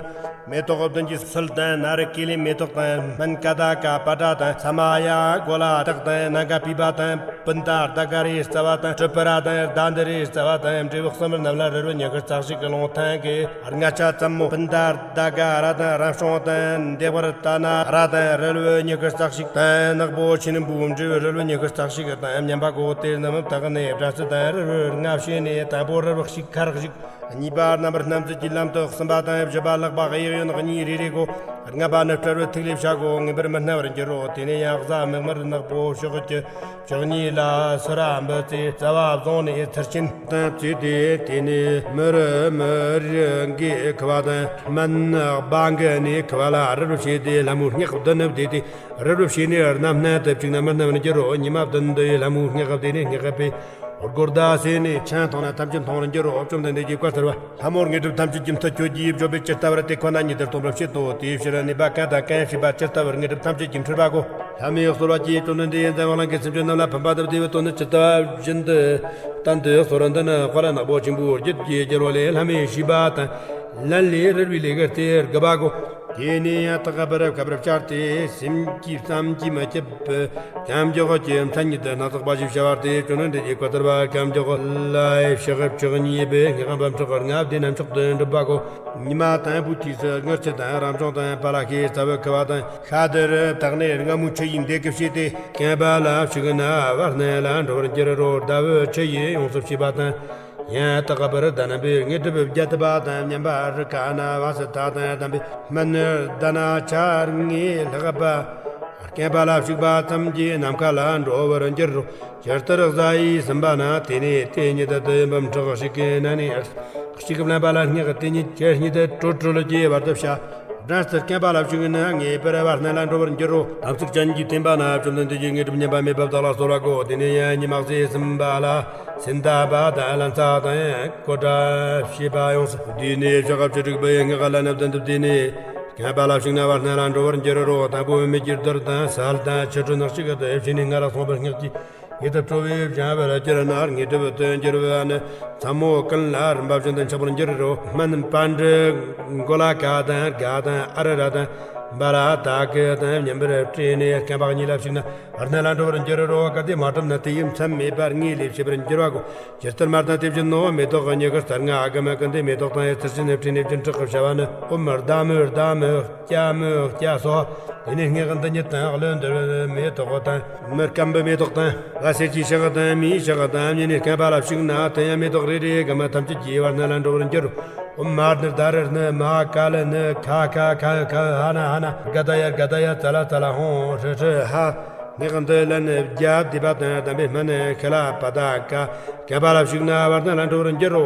མེ་ཏོག་བདུན་གྱི་སིལ་དང་ནཱ་རི་ཀེ་ལའི་མེ་ཏོག་དང་སྨན་ཀ་ད་ཀ་པ་ཏྲ་དང་ས་མ་ཡ་གོ་ལ་དག་དང་ནཱ་ག་པི་བ་དང་པིན་ད་རྡ་ཀ་རའི་རྩ་བ་དང་ཏྲི་པུ་ར་དང་རྡ་འདི་རའི་རྩ་བ་དང་འབྲས་བུ་གསུམ་རྣམས་ལ་རིལ་བུ་ཉི་ཁར་རྩ་གཅིག་གི་ལུང་ཐང་གི་ལྔ་ཆ་ཙམ་མོ། པིན་ད་རྡ་ཀ་ར་དང་རང་བྱུང་དང་འདེགས་པར་ལྟ་ན་ར་དང་རིལ་བུ་ཉི་ཁར་རྩ་གཅིག་དང་ནག་པོ་ཆེན་པོའི་འབྲས་བུ་རིལ་བུ་ཉི་ཁར་རྩ་གཅིག་དང་མཉམ་པ་གོ། དེ་རྣམས་དག་ནས་སྦྲ་རྩི་དང་རིལ་བུ་ལྔ་བྱས་ནས་དང་པོ་རིལ་བུ་གཅིག་ཁར་གཅིག་གཉིས་པ་རྣམ་པར་སྣམ་འཛུལ་གྱི་ལམ་དུ། གསུམ་པ་དང་བཞི་པ་ལག་པ་གཡས་གཡོན་གཉིས་རེ་རེ་གོ། ལྔ་པ་ནི་སྤྲུལ་པའི་ཐིག་ལེ་བྱ་གོ། ངེས་པར་མི་སྣང་བར་འགྱུར་རོ། དེ་ནས་ཡང་གཟའ་མིག་དམར་ནག་པོ་ཕྱོགས་ཀྱི་བཅུ་གཉིས་ལ་སུ་ར་འབུལ་ཚེ་རྩ་བ་བཟུང་ནས་ཚུར་ཕྱིན་དང་བཅས་ཏེ། དེ་ནས་མུར་མུར་གི་ཁུ་བ་དང་སྨན་སྦ་འགི་ནས་ཁུ་བ་ལ་རིལ་བུ་བྱས་ཏེ་ལྷ་མོའི་སྔགས་བདུན་ནི་བཟླས་ཏེ། རིལ་བུ་བྱས་ནས་རྣམ་སྣང་དུ་བཅུག་ན་མི་སྣང་བར་འགྱུར་རོ། ཉི་མ་བདུན་དུ་ཡི་ལྷ་མོའི་སྔགས་བཟླས་ནས་སྔགས་པས། སྒོར་ཟླ་ཟེར་ནས་ཆང་འཐུང་ན་ཐམས་ཅད་འཐུང་བར་འགྱུར་རོ། བཅོམ་ལྡན་འདས་ཀྱིས་བཀའ་སྩལ་པ། ལྷ་མོར་དངོས་གྲུབ་ཐམས་ཅད་ཀྱི་མཐུ་ཁྱོད་ཀྱིས་བརྗོད་པས་ཇི་ལྟ་བར་དེ་ཁོ་ན་ཉིད་དུ་སྟོན་པར་བྱེད་དོ། དེའི་ཕྱིར་ནུས་པ་གང་དང་གང་བྱས་པ་ཇི་ལྟ་བར་དངོས་གྲུབ་ཐམས་ཅད་ཀྱིས་འཁྲུལ་པ་གོ། ལྷ་མོས་གསོལ་བ་གྱིས། བཅོམ་ལྡན་འདས་ཡི་འཛམ་བུ་གླིང་གི་སེམས་ཅན་རྣམས་ལ་ཕན་པ་དང་བདེ་བའི་དོན་ནི་ཇི་ལྟ་བ་བཞིན་དུ་བསྟན་ཏེ་གསོལ། འདི་ནི་དཔལ་ནག་པོ་ཆེན་པོའི་རྒྱུད་ཀྱི་རྒྱལ་པོ་ལས་ལྷ་མོས་ཞུས་པ་དང་། ལན་ལས་རིལ་བུའི་ལས་ཀར་སྟེ་དགུ་པ་གོ། དེ་ནས་ཡང་དག་པར་བསྐལ་པར་བྱ་སྟེ་སེམས་ཀྱིས་བསམ་གྱིས་མི་ཁྱབ་པའི་ཁྱབ་འཇུག་གི་མཚན་ཉིད་དུ་སྣ་ཚོགས་པ་ཞེས་བྱ་བ་སྟེ། བཅོམ་ལྡན་འདས་ཀྱིས་བཀའ་སྩལ་པ། ཁྱབ་འཇུག་ལྷའི་ཕྱག་བཅུ་གཉིས་པའི་སྔགས་འབུམ་ཕྲག་ལྔ་བཟླས་རྣམས་མཆོག་ཏུ་འགྲུབ་པ་གོ། ཉི་མ་དང་པོའི་དུས་སུ་དངུལ་ཆུ་དང་རང་བྱུང་དང་པ་ལ་ཤའི་རྩ་བའི་ཁུ་བ་དང་ཤ་དར་དག་ནས་རྔ་མོའི་ཆུ་ཡིས་འདེབས་ཀྱི་བྱས་ཏེ། བརྐན་པ་ལ་ཞུགས་ན་བར་སྣང་ལ་འགྲོ་བར་འགྱུར་རོ། ཟླ་བའི་ཆུ་ཡིས་ཡོངས་སུ་ཕྱེས་པ་དང་། ཡང་དག་པར་ལྡན་པའི་དངོས་གྲུབ་བརྒྱད་པ་དང་མཉམ་པ་རི་ཀ་ན་བ་སི་ཏ་དང་ལྡན་པའི་སྨན་ནི་ལྡན་ན་ཆ་ལྔའི་ལྷག་པ། བརྐན་པ་ལ་ཞུགས་པ་ཙམ་གྱིས་ནམ་མཁའ་ལ་འགྲོ་བར་འགྱུར་རོ། ཇི་ལྟར་གཟའ་ཡིས་ཟིན་པ་ན། དེ་ནས་དེ་ཉིད་དུ་འབུམ་ཕྲག་གཅིག་གི་ནང་ནས་གཅིག་བླངས་པ་ལ་སྔགས་དེ་ཉིད་ཇི་སྙེད་དུ་དྲོད་དྲོད་ཀྱི་བར་དུ་བྱ། སྦྲང་རྩི་བརྐན་པ་ལ་ཞུགས་ན་ངེས་པར་བར་སྣང་ལ་འགྲོ་བར་འགྱུར་རོ། དམ་ཚིག་ཅན་གྱི་བསྟན་པ་ན་བཅོམ་ལྡན་འདས་ཀྱི་དངོས་གྲུབ་བརྙེས་པ་མེད་པ་བདག་ལ་གསོལ་བ་གོ། དེ་ནས་ཡང་ཉི་མ་གཟའ་ཟིན་པ་ལ་སིནྡྷ་པ་དང་ལན་ཚྭ་དང་ཀོ་ཏྲ་ཞེས་པ་ཡོངས་སུ་བཟླས་ནས་ཕྱག་བཅུ་དྲུག་པའི་སྔགས་ལན་བདུན་དུ་བཟླས་ནས། བརྐན་པ་ལ་ཞུགས་ན་བར་སྣང་ལ་འགྲོ་བར་འགྱུར་རོ། དང་པོ་མི་བསྐྱོད་རྡུལ་དང་སལ་དང་ཆུ་དྲོད་ནག་ཅིག་ཏུ་ཕྱིན་ནས་སྔར་ལ་སོགས་པའི་སྔགས་ཀྱིས་ཡིད་དུ་འཕྲོ་བའི་བྱ་བར་གྱུར་ན་དངོས་གྲུབ་ཏུ་འགྱུར་བ་ནི། ཚ་མོ་ཀུན་ལ་རིམ་པ་བཞིན་དུ་འཆགས་པར་འགྱུར་རོ། སྨན་པཎ་གྲུབ་གོ་ལ་ཀ་དང་རྒ་དང་ཨ་རུ་ར་དང་བ་ར་ཏ་ཀི་དང་མཉམ་པར་སྤྲས་ནས་བརྐན་པ་གཉིས་ལ་ཞུགས་ན་བར་སྣང་ལ་འགྲོ་བར་འགྱུར་རོ། གལ་ཏེ་མ་གྲུབ་ན་དེ་ཡི་མཚམས་མེད་པར་ངེས་ལེགས་ཤེས་པར་འགྱུར་བ་གོ། ཇི་ལྟར་མར་དང་དེ་བཞིན་ནོ། མེ་ཏོག་གི་ཉི་ཁར་རྩ་ལྔ་ཨ་ག་མ་ཀུན་ཏའི་མེ་ཏོག་དང་། ཡི་ཚུལ་ཅན་ནི་སྤྲིན་ནས་སྦྱིན་དྲག་གི་བྱ་བ་ནི། ཨོཾ་རྡ་མུ་རྡ་མུ་ཀྱ་མུ་ཀྱ་སྭཱ་ཧཱ། དེ་ནས་སྔགས་འདི་ཉིད་དང་གླུ་འདི་རུ་མེ་ཏོག་དང་། མི་སྐམ་པོའི་མེ་ཏོག་དང་། བ་སེར་གྱི་ཞག་དང་། མིའི་ཞག་དང་། བསྙེན་ནས་བརྐན་པ་ལ་ཞུགས་ན་དེ་ཡང་མེ་ཏོག་རེ་རེ་གི་མི་ཐམས་ཅད་ཀྱི་བར་སྣང་ལ་འགྲོ་བར་འགྱུར་རོ། ཨོཾ་མ་ཎི་ད་རུ་ཎི་མ་ཧཱ་ཀ་ལི་ཎི་ཁ་ཁ་ཁ་ཁ་ཧ་ན་ཧ་ན་ག་ད་ཡ་ག་ད་ཡ་ཙ་ལ་ཙ་ལ་ཧོང་ཧྲི་ཧྲི་ཧ། སྔགས་འདི་ལན་བརྒྱད་བཟླས་པ་དང་ལྡན་པའི་སྨན་ཁི་ལ་པ་ད་ཀ། བརྐན་པ་ལ་ཞུགས་ན་བར་སྣང་ལ་འགྲོ་བར་འགྱུར་རོ།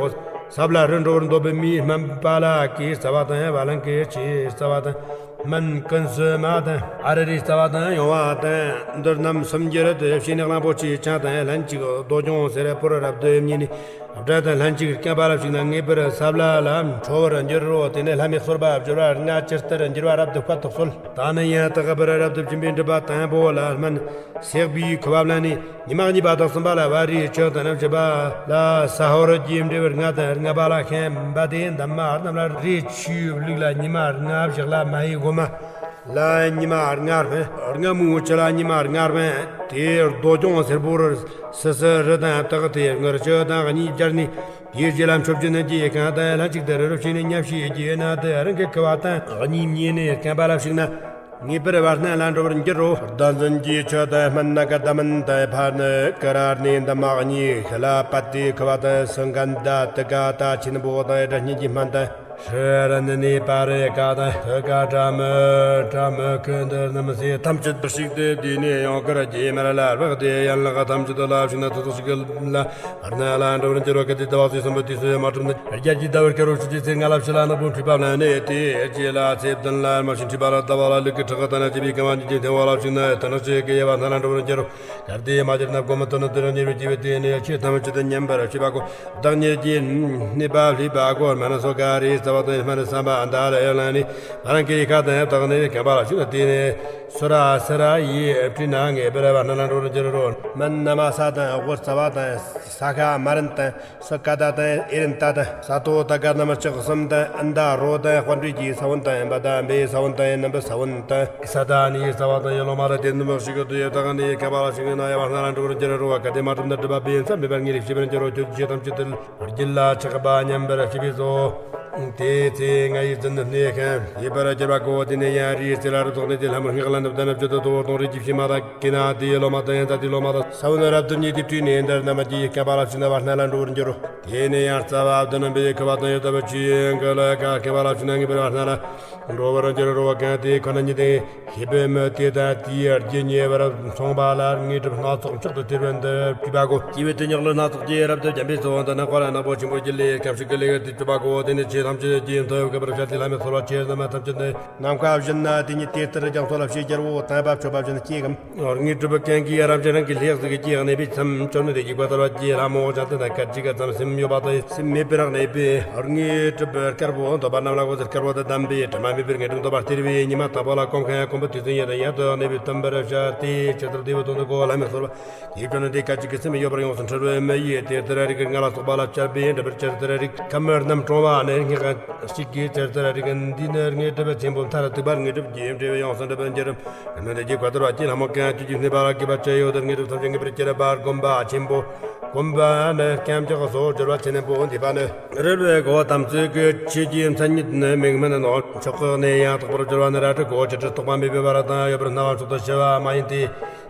ས་བླ་རི་འགྲོ་བར་འདོད་པའི་མིའི་སྨན་པཱ་ལ་ཀའི་རྩ་བ་དང་། བ་ལང་ཀའི་ཆུའི་རྩ་བ་དང་། སྨན་ཀུན་སི་མ་དང་ཨ་རུ་རའི་རྩ་བ་དང་ཡང་བ་དང་། འདི་རྣམས་སུམ་འགྱུར་དུ་ཕྱེ་ནས་གླང་པོ་ཆེའི་ཆང་དང་ལྷན་ཅིག་རྡོ་རྐྱང་སེར་པོར་རབ་ཏུ་བསྙེས་ནས། སྦྲ་དང་ལྷན་ཅིག་བརྐན་པ་ལ་ཞུགས་ན་ངེས་པར་ས་བླ་ལ་འཕྲོ་བར་འགྱུར་རོ། དེ་ནས་ལྷ་མོས་གསོལ་བ་བསྒྱུར་བ་ལྔ་ཇི་ལྟར་འགྱུར་བ་རབ་ཏུ་བཀའ་ཐོབ་གསོལ། ད་ནི་ཡང་དག་པར་རབ་ཏུ་བྱིན་པས་འགྲུབ་པ་དང་པོ་ལ་སྨན་སྲེག་པའི་ཁུ་བ་བླངས་ནས། ཉི་མ་གཉིས་པ་དང་གསུམ་པ་ལ་བ་རའི་ཆུ་དང་། བཞི་པ་ལ་ཟ་ཧོར་གྱི་འབྲས་བུ་ལྔ་དང་། ལྔ་པ་ལ་ཤམ་བྷ་དའི་འདབ་མ་རྣམས་ལ་རས་ཆུའི་བླུགས་ལ་ཉི་མ་ལྔ། བཞག་ལ་མ་ཧེ་གོ་མ་ལ་ཉི་མ་ལྔ་སྨིན། རྔ་མོའི་ཆུ་ལ་ཉི་མ་ལྔ་སྨིན། དེའི་རྡོ་རྐྱང་སེར་པོར་སི་སི་རི་དང་སྟག་དེ་དངུལ་ཆུ་དང་གཉིས་སྦྱར་ནས། དེའི་རྗེས་ལ་མཆོད་སྦྱིན་གྱི་ཁང་དང་ལྷན་ཅིག་ཏུ་རི་རབ་བྱས་ནས་ཉམས་བཞེས་ཀྱི་ཡོད་ན། དེ་རང་གི་ཁུ་བ་དང་གཉིས་མཉེས་ནས་བརྐན་པ་ལ་ཞུགས་ན། ངེས་པར་བར་སྣང་ལ་འགྲོ་བར་འགྱུར་རོ། བདག་འཛིན་གྱི་ཆུ་དང་སྨན་ནག་གི་དམ་མན་དང་། ཕར་ནི་ཀ་ར་ཎའི་འདབ་མ་གཉིས། ཤི་ལ་པ་ཏའི་ཁུ་བ་དང་། སུ་གན་དྷ་ཏི་ཀ་ཏ་ཆེན་པོ་དང་། སྒྲ་སྙན་གྱི་སྨན་དང་། ཧྲི་ར་ནི་ནི་པ་རེ་ཀ་དང་ཐི་ཀ་དྲ་མི་དྲ་མི་ཁི་འདི་རྣམས་སེ་ཐམས་ཅད་པུ་ཤིག་ཏུ་དུས་ནས་ཡང་ཀར་གྱི་མར་ལ་བག་སྟེ་ཡན་ལག་ཐམས་ཅད་ལ་ཕྱིན་ན་ཐུགས་ཐག་ཞིག་ལ་བར་ན་ལ་འགྲོ་བར་འགྱུར་བ་ག་དེ་ལྟ་བ་ཚོས་བསམ་པ་དུས་སུ་མ་གྲུབ་ན། རྒྱལ་གྱི་ཟླ་བར་ཁ་རོ་ཆུ་ཆུ་ཚེ་ང་ལ་ཕྱི་ལ་ནག་པོ་འཁྲུད་པ་ལ་ནི་དེ་རྗེས་ལ་ཚེ་བདུན་ལ་མ་ཤིང་འཁྲུད་པ་ལ་ལྟ་བ་ལ་ལུག་གི་ཁྲག་ལྟ་ན་བྱེད་པའི་སྐྱེ་བ་འཇིག་རྟེན་དེ་བ་ལ་ཕྱིན་ན་ཐ་ན་ཆེ་གི་ཡ་བ་ན་ལ་འགྲོ་བར་འགྱུར་རོ། གལ་ཏེ་མ་གྱུར་ན་སྒོམ་མི་ཐུབ་ན་དེ་རང་ཉེ་བའི་སྐྱེ་བའི་དེ་ནས་ཆོས་ཐམས་ཅད་དུ་མཉམ་པར་བྱེད་པ་གོ། བདག་ཉིད་ཀྱིས་ནུས་པ་ལྷོད་པ་གོ་མ་ན་སོ་ག་རེ་རྩ་བ་དང་སྨན་བསམ་པ་འདའ་ལ་ཡོད་ལ་ནི་བ་རང་གི་ཁ་དང་བདག་ནི་ཁམས་པ་ལ་ཞུགས་ན་དེ་ནས་སོ་ར་སེ་ར་ཡིས་བྲིས་ན་ངེས་པར་བ་ན་ལ་འགྲོ་རུ་འགྱུར་རོ། མན་ན་མ་ས་དང་དབུར་རྩ་བ་དང་ས་ཁ་མ་རན་དང་། སུ་ཀ་ད་དང་ཨེ་རན་ད་དང་ས་ཏོ་ད་ག་རྣམ་ལྕགས་གསུམ་དང་ཨན་ད་རོ་དང་དཔལ་འབྲས་ཀྱི་ས་བོན་དང་ཨན་པ་དང་བེའི་ས་བོན་དང་ཨེ་རྣམ་པའི་ས་བོན་དང་ས་ད་ནི་ཡི་ས་བ་དང་ཡི་ལོ་མ་ར་དེ་ནུ་མ་ཞིག་གི་དུ་ཡི་ད་ག་ནི་ཡི་ཁ་བ་ལ་ཞིག་ན་ཡ་བ་སྣ་ལ་འགྲོ་བར་འགྱུར་རོ། ག་དེ་མ་གྲུབ་ན་སྒྲུབ་པ་བེའི་མཚམས་མེད་པར་ངེས་ལེགས་ཤེས་པར་འགྱུར་རོ། ཁྱོད་ཀྱི་ཐམས་ཅད་དུ་རྒྱུད་ལ་ཆགས་པ་མཉམ་པར་ཞི་བའི་བཟོ། དེའི་ཚེ་ང་ཡི་རྫུན་ནི་གནས་ཁན་ཡིད་པར་གྱུར་པ་གོ། དེ་ནས་ཡང་རིའི་རྩེ་ལ་རུ་ཐོག་ནས་དེ་ལྷ་མོ་སྔགས་ལ་ནུབ་ད་ནུབ་ཅི་དུ་དོ་དོང་རི་གྱི་ཕྱི་མ་དང་། ཀྱེ་ན་དེའི་ལོ་མ་དང་ཡན་ཚ་དེའི་ལོ་མ་དང་ས་བོན་རབ་ཏུ་མྱེས་ཏེ་བཀྲུས་ནས་འདིར་རྣམ་པ་གྱིས་ཁྱབ་པ་ལ་ཕྱིན་ན་བར་སྣང་ལ་འགྲོ་བར་འགྱུར་རོ། དེ་ནས་ཡང་རྩ་བ་ཨ་བདུན་རྣམ་པའི་ཁུ་བ་དང་ཡོད་ལྟ་བུ་ཆུ་ཡོན་གི་ལ་ཁ་ཁྱབ་པ་ལ་ཕྱིན་ན་ངེས་པར་བར་སྣང་ལ་འགྲོ་བར་འགྱུར་རོ། གང་དེའི་ཁོ་ན་ཉིད་དེ་ཤེས་པའི་མི་དེ་དང་དེའི་རྒྱུ་ཉེ་བར་མཚུངས་པ་ལ་དངོས་གྲུབ་སྣ་ཚོགས་མཆོག་ཏུ་སྟེར་བའི་འདིར་བྲིས་པ་གོ། སྐྱེ་བའི་དུས་ཉག་ལ་སྣ་ཚོགས་ཀྱི་རབ་ཏུ་འཇམ་པའི་ཚོགས་འདི་ནི་འཁོར་ནག་པོ་ཆེན་པོ་རྒྱུད་ལས་ཁྱབ་ཤིག་གི་ལེགས་ཏུ་གྲུབ་པ་གོ། དེ་ནི་ཆོས་ཐམས་ཅད་ཀྱི་མཐོ་ཡོད་ཀྱི་བར་ཆད་དེ་ལྷ་མི་ཚོར་བ་ཆེ་རྣམས་ཐམས་ཅད་ནི། ནམ་མཁའ་བཞིན་ན་དེ་ཉིད་དེ་ལྟར་རྒྱ་མཚོ་ལ་ཕྱིར་རྒྱལ་བོ་དང་བབ་ཆོད་པ་བཞིན་སྐྱེ་གམ། དངོས་གྲུབ་ཀུན་གྱི་རབ་ཅན་རང་གི་ལྷག་ཟིག་གི་གནས་པའི་མཚམས་བཅོམ་ནི་དེ་གི་བཀའ་ལྟར་བ་ཀྱི་ལྷ་མོ་བྱང་ཐུན་དང་སྐད་ཅིག་གི་ཙམ་སེམས་ཡོད་པ་དང་སེམས་མེད་པར་གནས་པའི་དངོས་གྲུབ་དཀར་པོ་འདོད་པ་རྣམས་ལ་འོད་ཟེར་དཀར་པོ་དང་ལྡན་པའི་དྲི་མ་མེད་པའི་དངོས་གྲུབ་འདོད་པ་སྟེར་བའི་ཉི་མ་དང་པོ་ལ་སྐོམ་མཁན་ཡང་སྐོམ་པོ་དུས་ཚོད་ཡོད་དང་ཡང་དུ་གནས་པའི་སྟོན་པར་བྱ་སྟེ་ཇི་ལྟར་བདེ་བའི་དོན་དུ་གོ་ལྷ་མི་ཚོར་བ། དེའི་དོན་ནི་དེ་སྐད་ཅིག་གི་སེམས་ཡོད་པར་ཡོངས་སུ་འཁྲུལ་བའི་མི་ཡིས་དེ་ལྟར་རིགས་ལྔ་ལ་སོགས་པ་ལ་སྤྱད་པས་འགྲུབ་པར་ཅི་ལྟར་རིགས་ཁམས་རྣམས་གྲོང་བ་ནི་སྙེག་གཅིག་གིས་ཅི་ལྟར་རིགས་འདི་ནི་དངོས་གྲུབ་ཆེན་པོ་མཐར་ཐུག་པར་དངོས་གྲུབ་ཀྱི་འབྲས་བུ་ཡོངས་སུ་འགྲུབ་པར་འགྱུར། དེ་ནི་དེ་རྗེས་བཀའ་ལྟར་བ་ཀྱི་ལྷ་མོ་གང་ཁྱོད་ཀྱི་གནས་པ་ལ་གུས་པ་ཅི་ཡོད་དེར་དངོས་གྲུབ་ཐམས་ཅད་ངེས་པར་གྱུར་པར་སྒོམ་པ་ཆེན་པོ། སྒོམ་པ་ནི་སྐྱབས་འཇུག་སོགས་སྦྱོར་བ་ཆེ་ནན་པོ་འདུས་པ་ནི། རིལ་བུའི་སྒོ་དམ་ཚིག་གི་ཆོས་ཀྱི་མཚན་ཉིད་ནི་མིག་སྨན་ནོ། མཆོག་གི་གནས་ཡང་དག་པར་སྦྱོར་བ་ནི་རལ་གྲི་གོ་ཆུ་ཁྲི་ཐོགས་པ་མེད་པའི་བར་དང་ཡོད་པར་སྣང་བ་མཆོག་ཏུ་ཞི་བ་མ་ཡིན་ཏེ།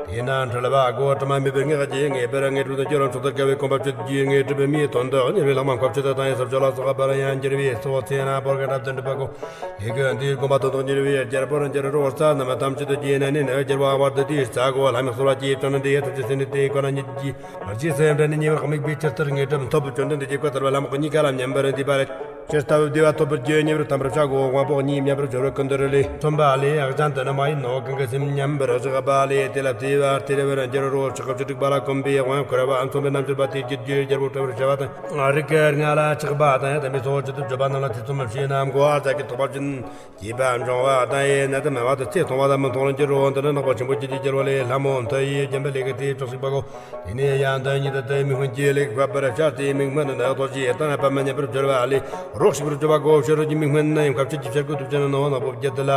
དེས་ན་འཁྲུལ་པ་སྒོ་དྲི་མ་མེད་པའི་སྔགས་ཀྱིས་ངེས་པར་དངོས་གྲུབ་ཏུ་འགྱུར་རོ། མཆོག་ཏུ་དགའ་བའི་གོ་འཕང་མཆོག་ཏུ་དངོས་གྲུབ་མིའི་དོན་དུ་གཉེར་བའི་ལྷག་མ་མཁའ་སྤྱོད་དང་ཡི་སྲོག་ཆོས་ལ་སོགས་པ་པར་ཡང་འགྱུར་བའི་གཙོ་ཚེ་ན་བོར་ག་འགྲབ་ཏུ་འགྲུབ་པ་གོ། ལས་ཀུན་འདིའི་དགོངས་པ་དོན་དུ་གཉེར་བའི་རྒྱལ་པོར་འགྱུར་རོ། རྩ་རྣམས་ཐམས་ཅད་དུ་བརྗེས་ན་ནི་ནི་རྒྱལ་བ་བར་དུ་དེའི་རྩ་གོ་ལྷ་མི་ཚོར་བ་སྐྱེས་བྱུང་ནི་དེ་ཐམས་ཅད་སེམས་ནི་དེ་ཁོ་ན་ཉིད་ཀྱིས་བར་ཆད་སེམས་འདྲ་ནི་ཉེ་བར་དམིགས་པའི་ཇི་ལྟར་དངོས་གྲུབ་ཐོབ་བྱུང་དོན་དུ་རྗེ་བཀའ་ལྟར་བ་ལྷ་མོ་གཉིས་ཀ་ལ་མཉམ་པར་འདུས་པ་རེད། ཇི་ལྟ་བུ་བདེ་བ་ཐོབ་པར་བགྱི་ཉེ་བར་དམ་པར་བྱ་གོ། དབང་པོ་གཉིས་མཉམ་པར་སྦྱོར་བའི་ཀུན་ཏུ་རེ་ལས། མཚོན་པ་ལས་གཞན་དུ་ནི་མ་ཡིན་ནོ། གང་གི་སེམས་མཉམ་པར་བཞག་པ་ལས་དེ་ལ་བདེ་བ་སྟེར་བར་འགྱུར་རོ། ཆགས་པ་བཅུ་དྲུག་པ་ལ་གོམས་པའི་དབང་བསྐུར་བ་མཚོན་པའི་རྣམ་འགྱུར་པ་དེ་རྒྱུད་བརྒྱུད་རྒྱལ་པོ་བཀྲ་བར་བྱ་བ་དང་། རིགས་ཀྱི་ལྔ་ལ་ཆགས་པ་དང་དམ་པའི་ཚོགས་ཇི་ལྟར་བརྗོད་པ་རྣམས་ལ་ཐེ་ཚོམ་བྱས་ན་མགོ་བོ་རྩ་གི་ཐོགས་པ་བཞིན། སྐྱེས་པ་འབྱུང་བ་དང་ཡི་ནད་དུ་མ་བ་དང་ཚེ་ཐུང་བ་དང་མི་ཐུང་རུ་འགྱུར་རོ། འདི་ནི་ནག་པོ་ཆེན་པོ་རྒྱུད་ཀྱི་རྒྱལ་བ་ལས་ལྷ་མོ་མཐུ་ཡིས་བརྒྱན་པའི་ལས་ཀྱི་དེའི་གྲོགས་ཤིག་པ་གོ། དེ་ནས་ཡང་དོན་ཉིད་དུ་དེའི་མིག་སྨན་གྱི་ལེགས་འབབ་པར་བྱ་སྟེ་མིག་སྨན་ནི་རྡོ་རྗེ་དང་པདྨ་མཉམ་པར་སྦྱོར་བ་ལས་རོགས་ཤིག་པར་སྦྱོར་བ་གོ། ཕྱི་རོལ་གྱི་མིག་སྨན་ནི་མཁའ་སྤྱོད་ཀྱི་ཕྱིར་ཀུན་ཏུ་བྱེད་ནོ། ནག་པོ་བརྒྱད་དེ་ལ་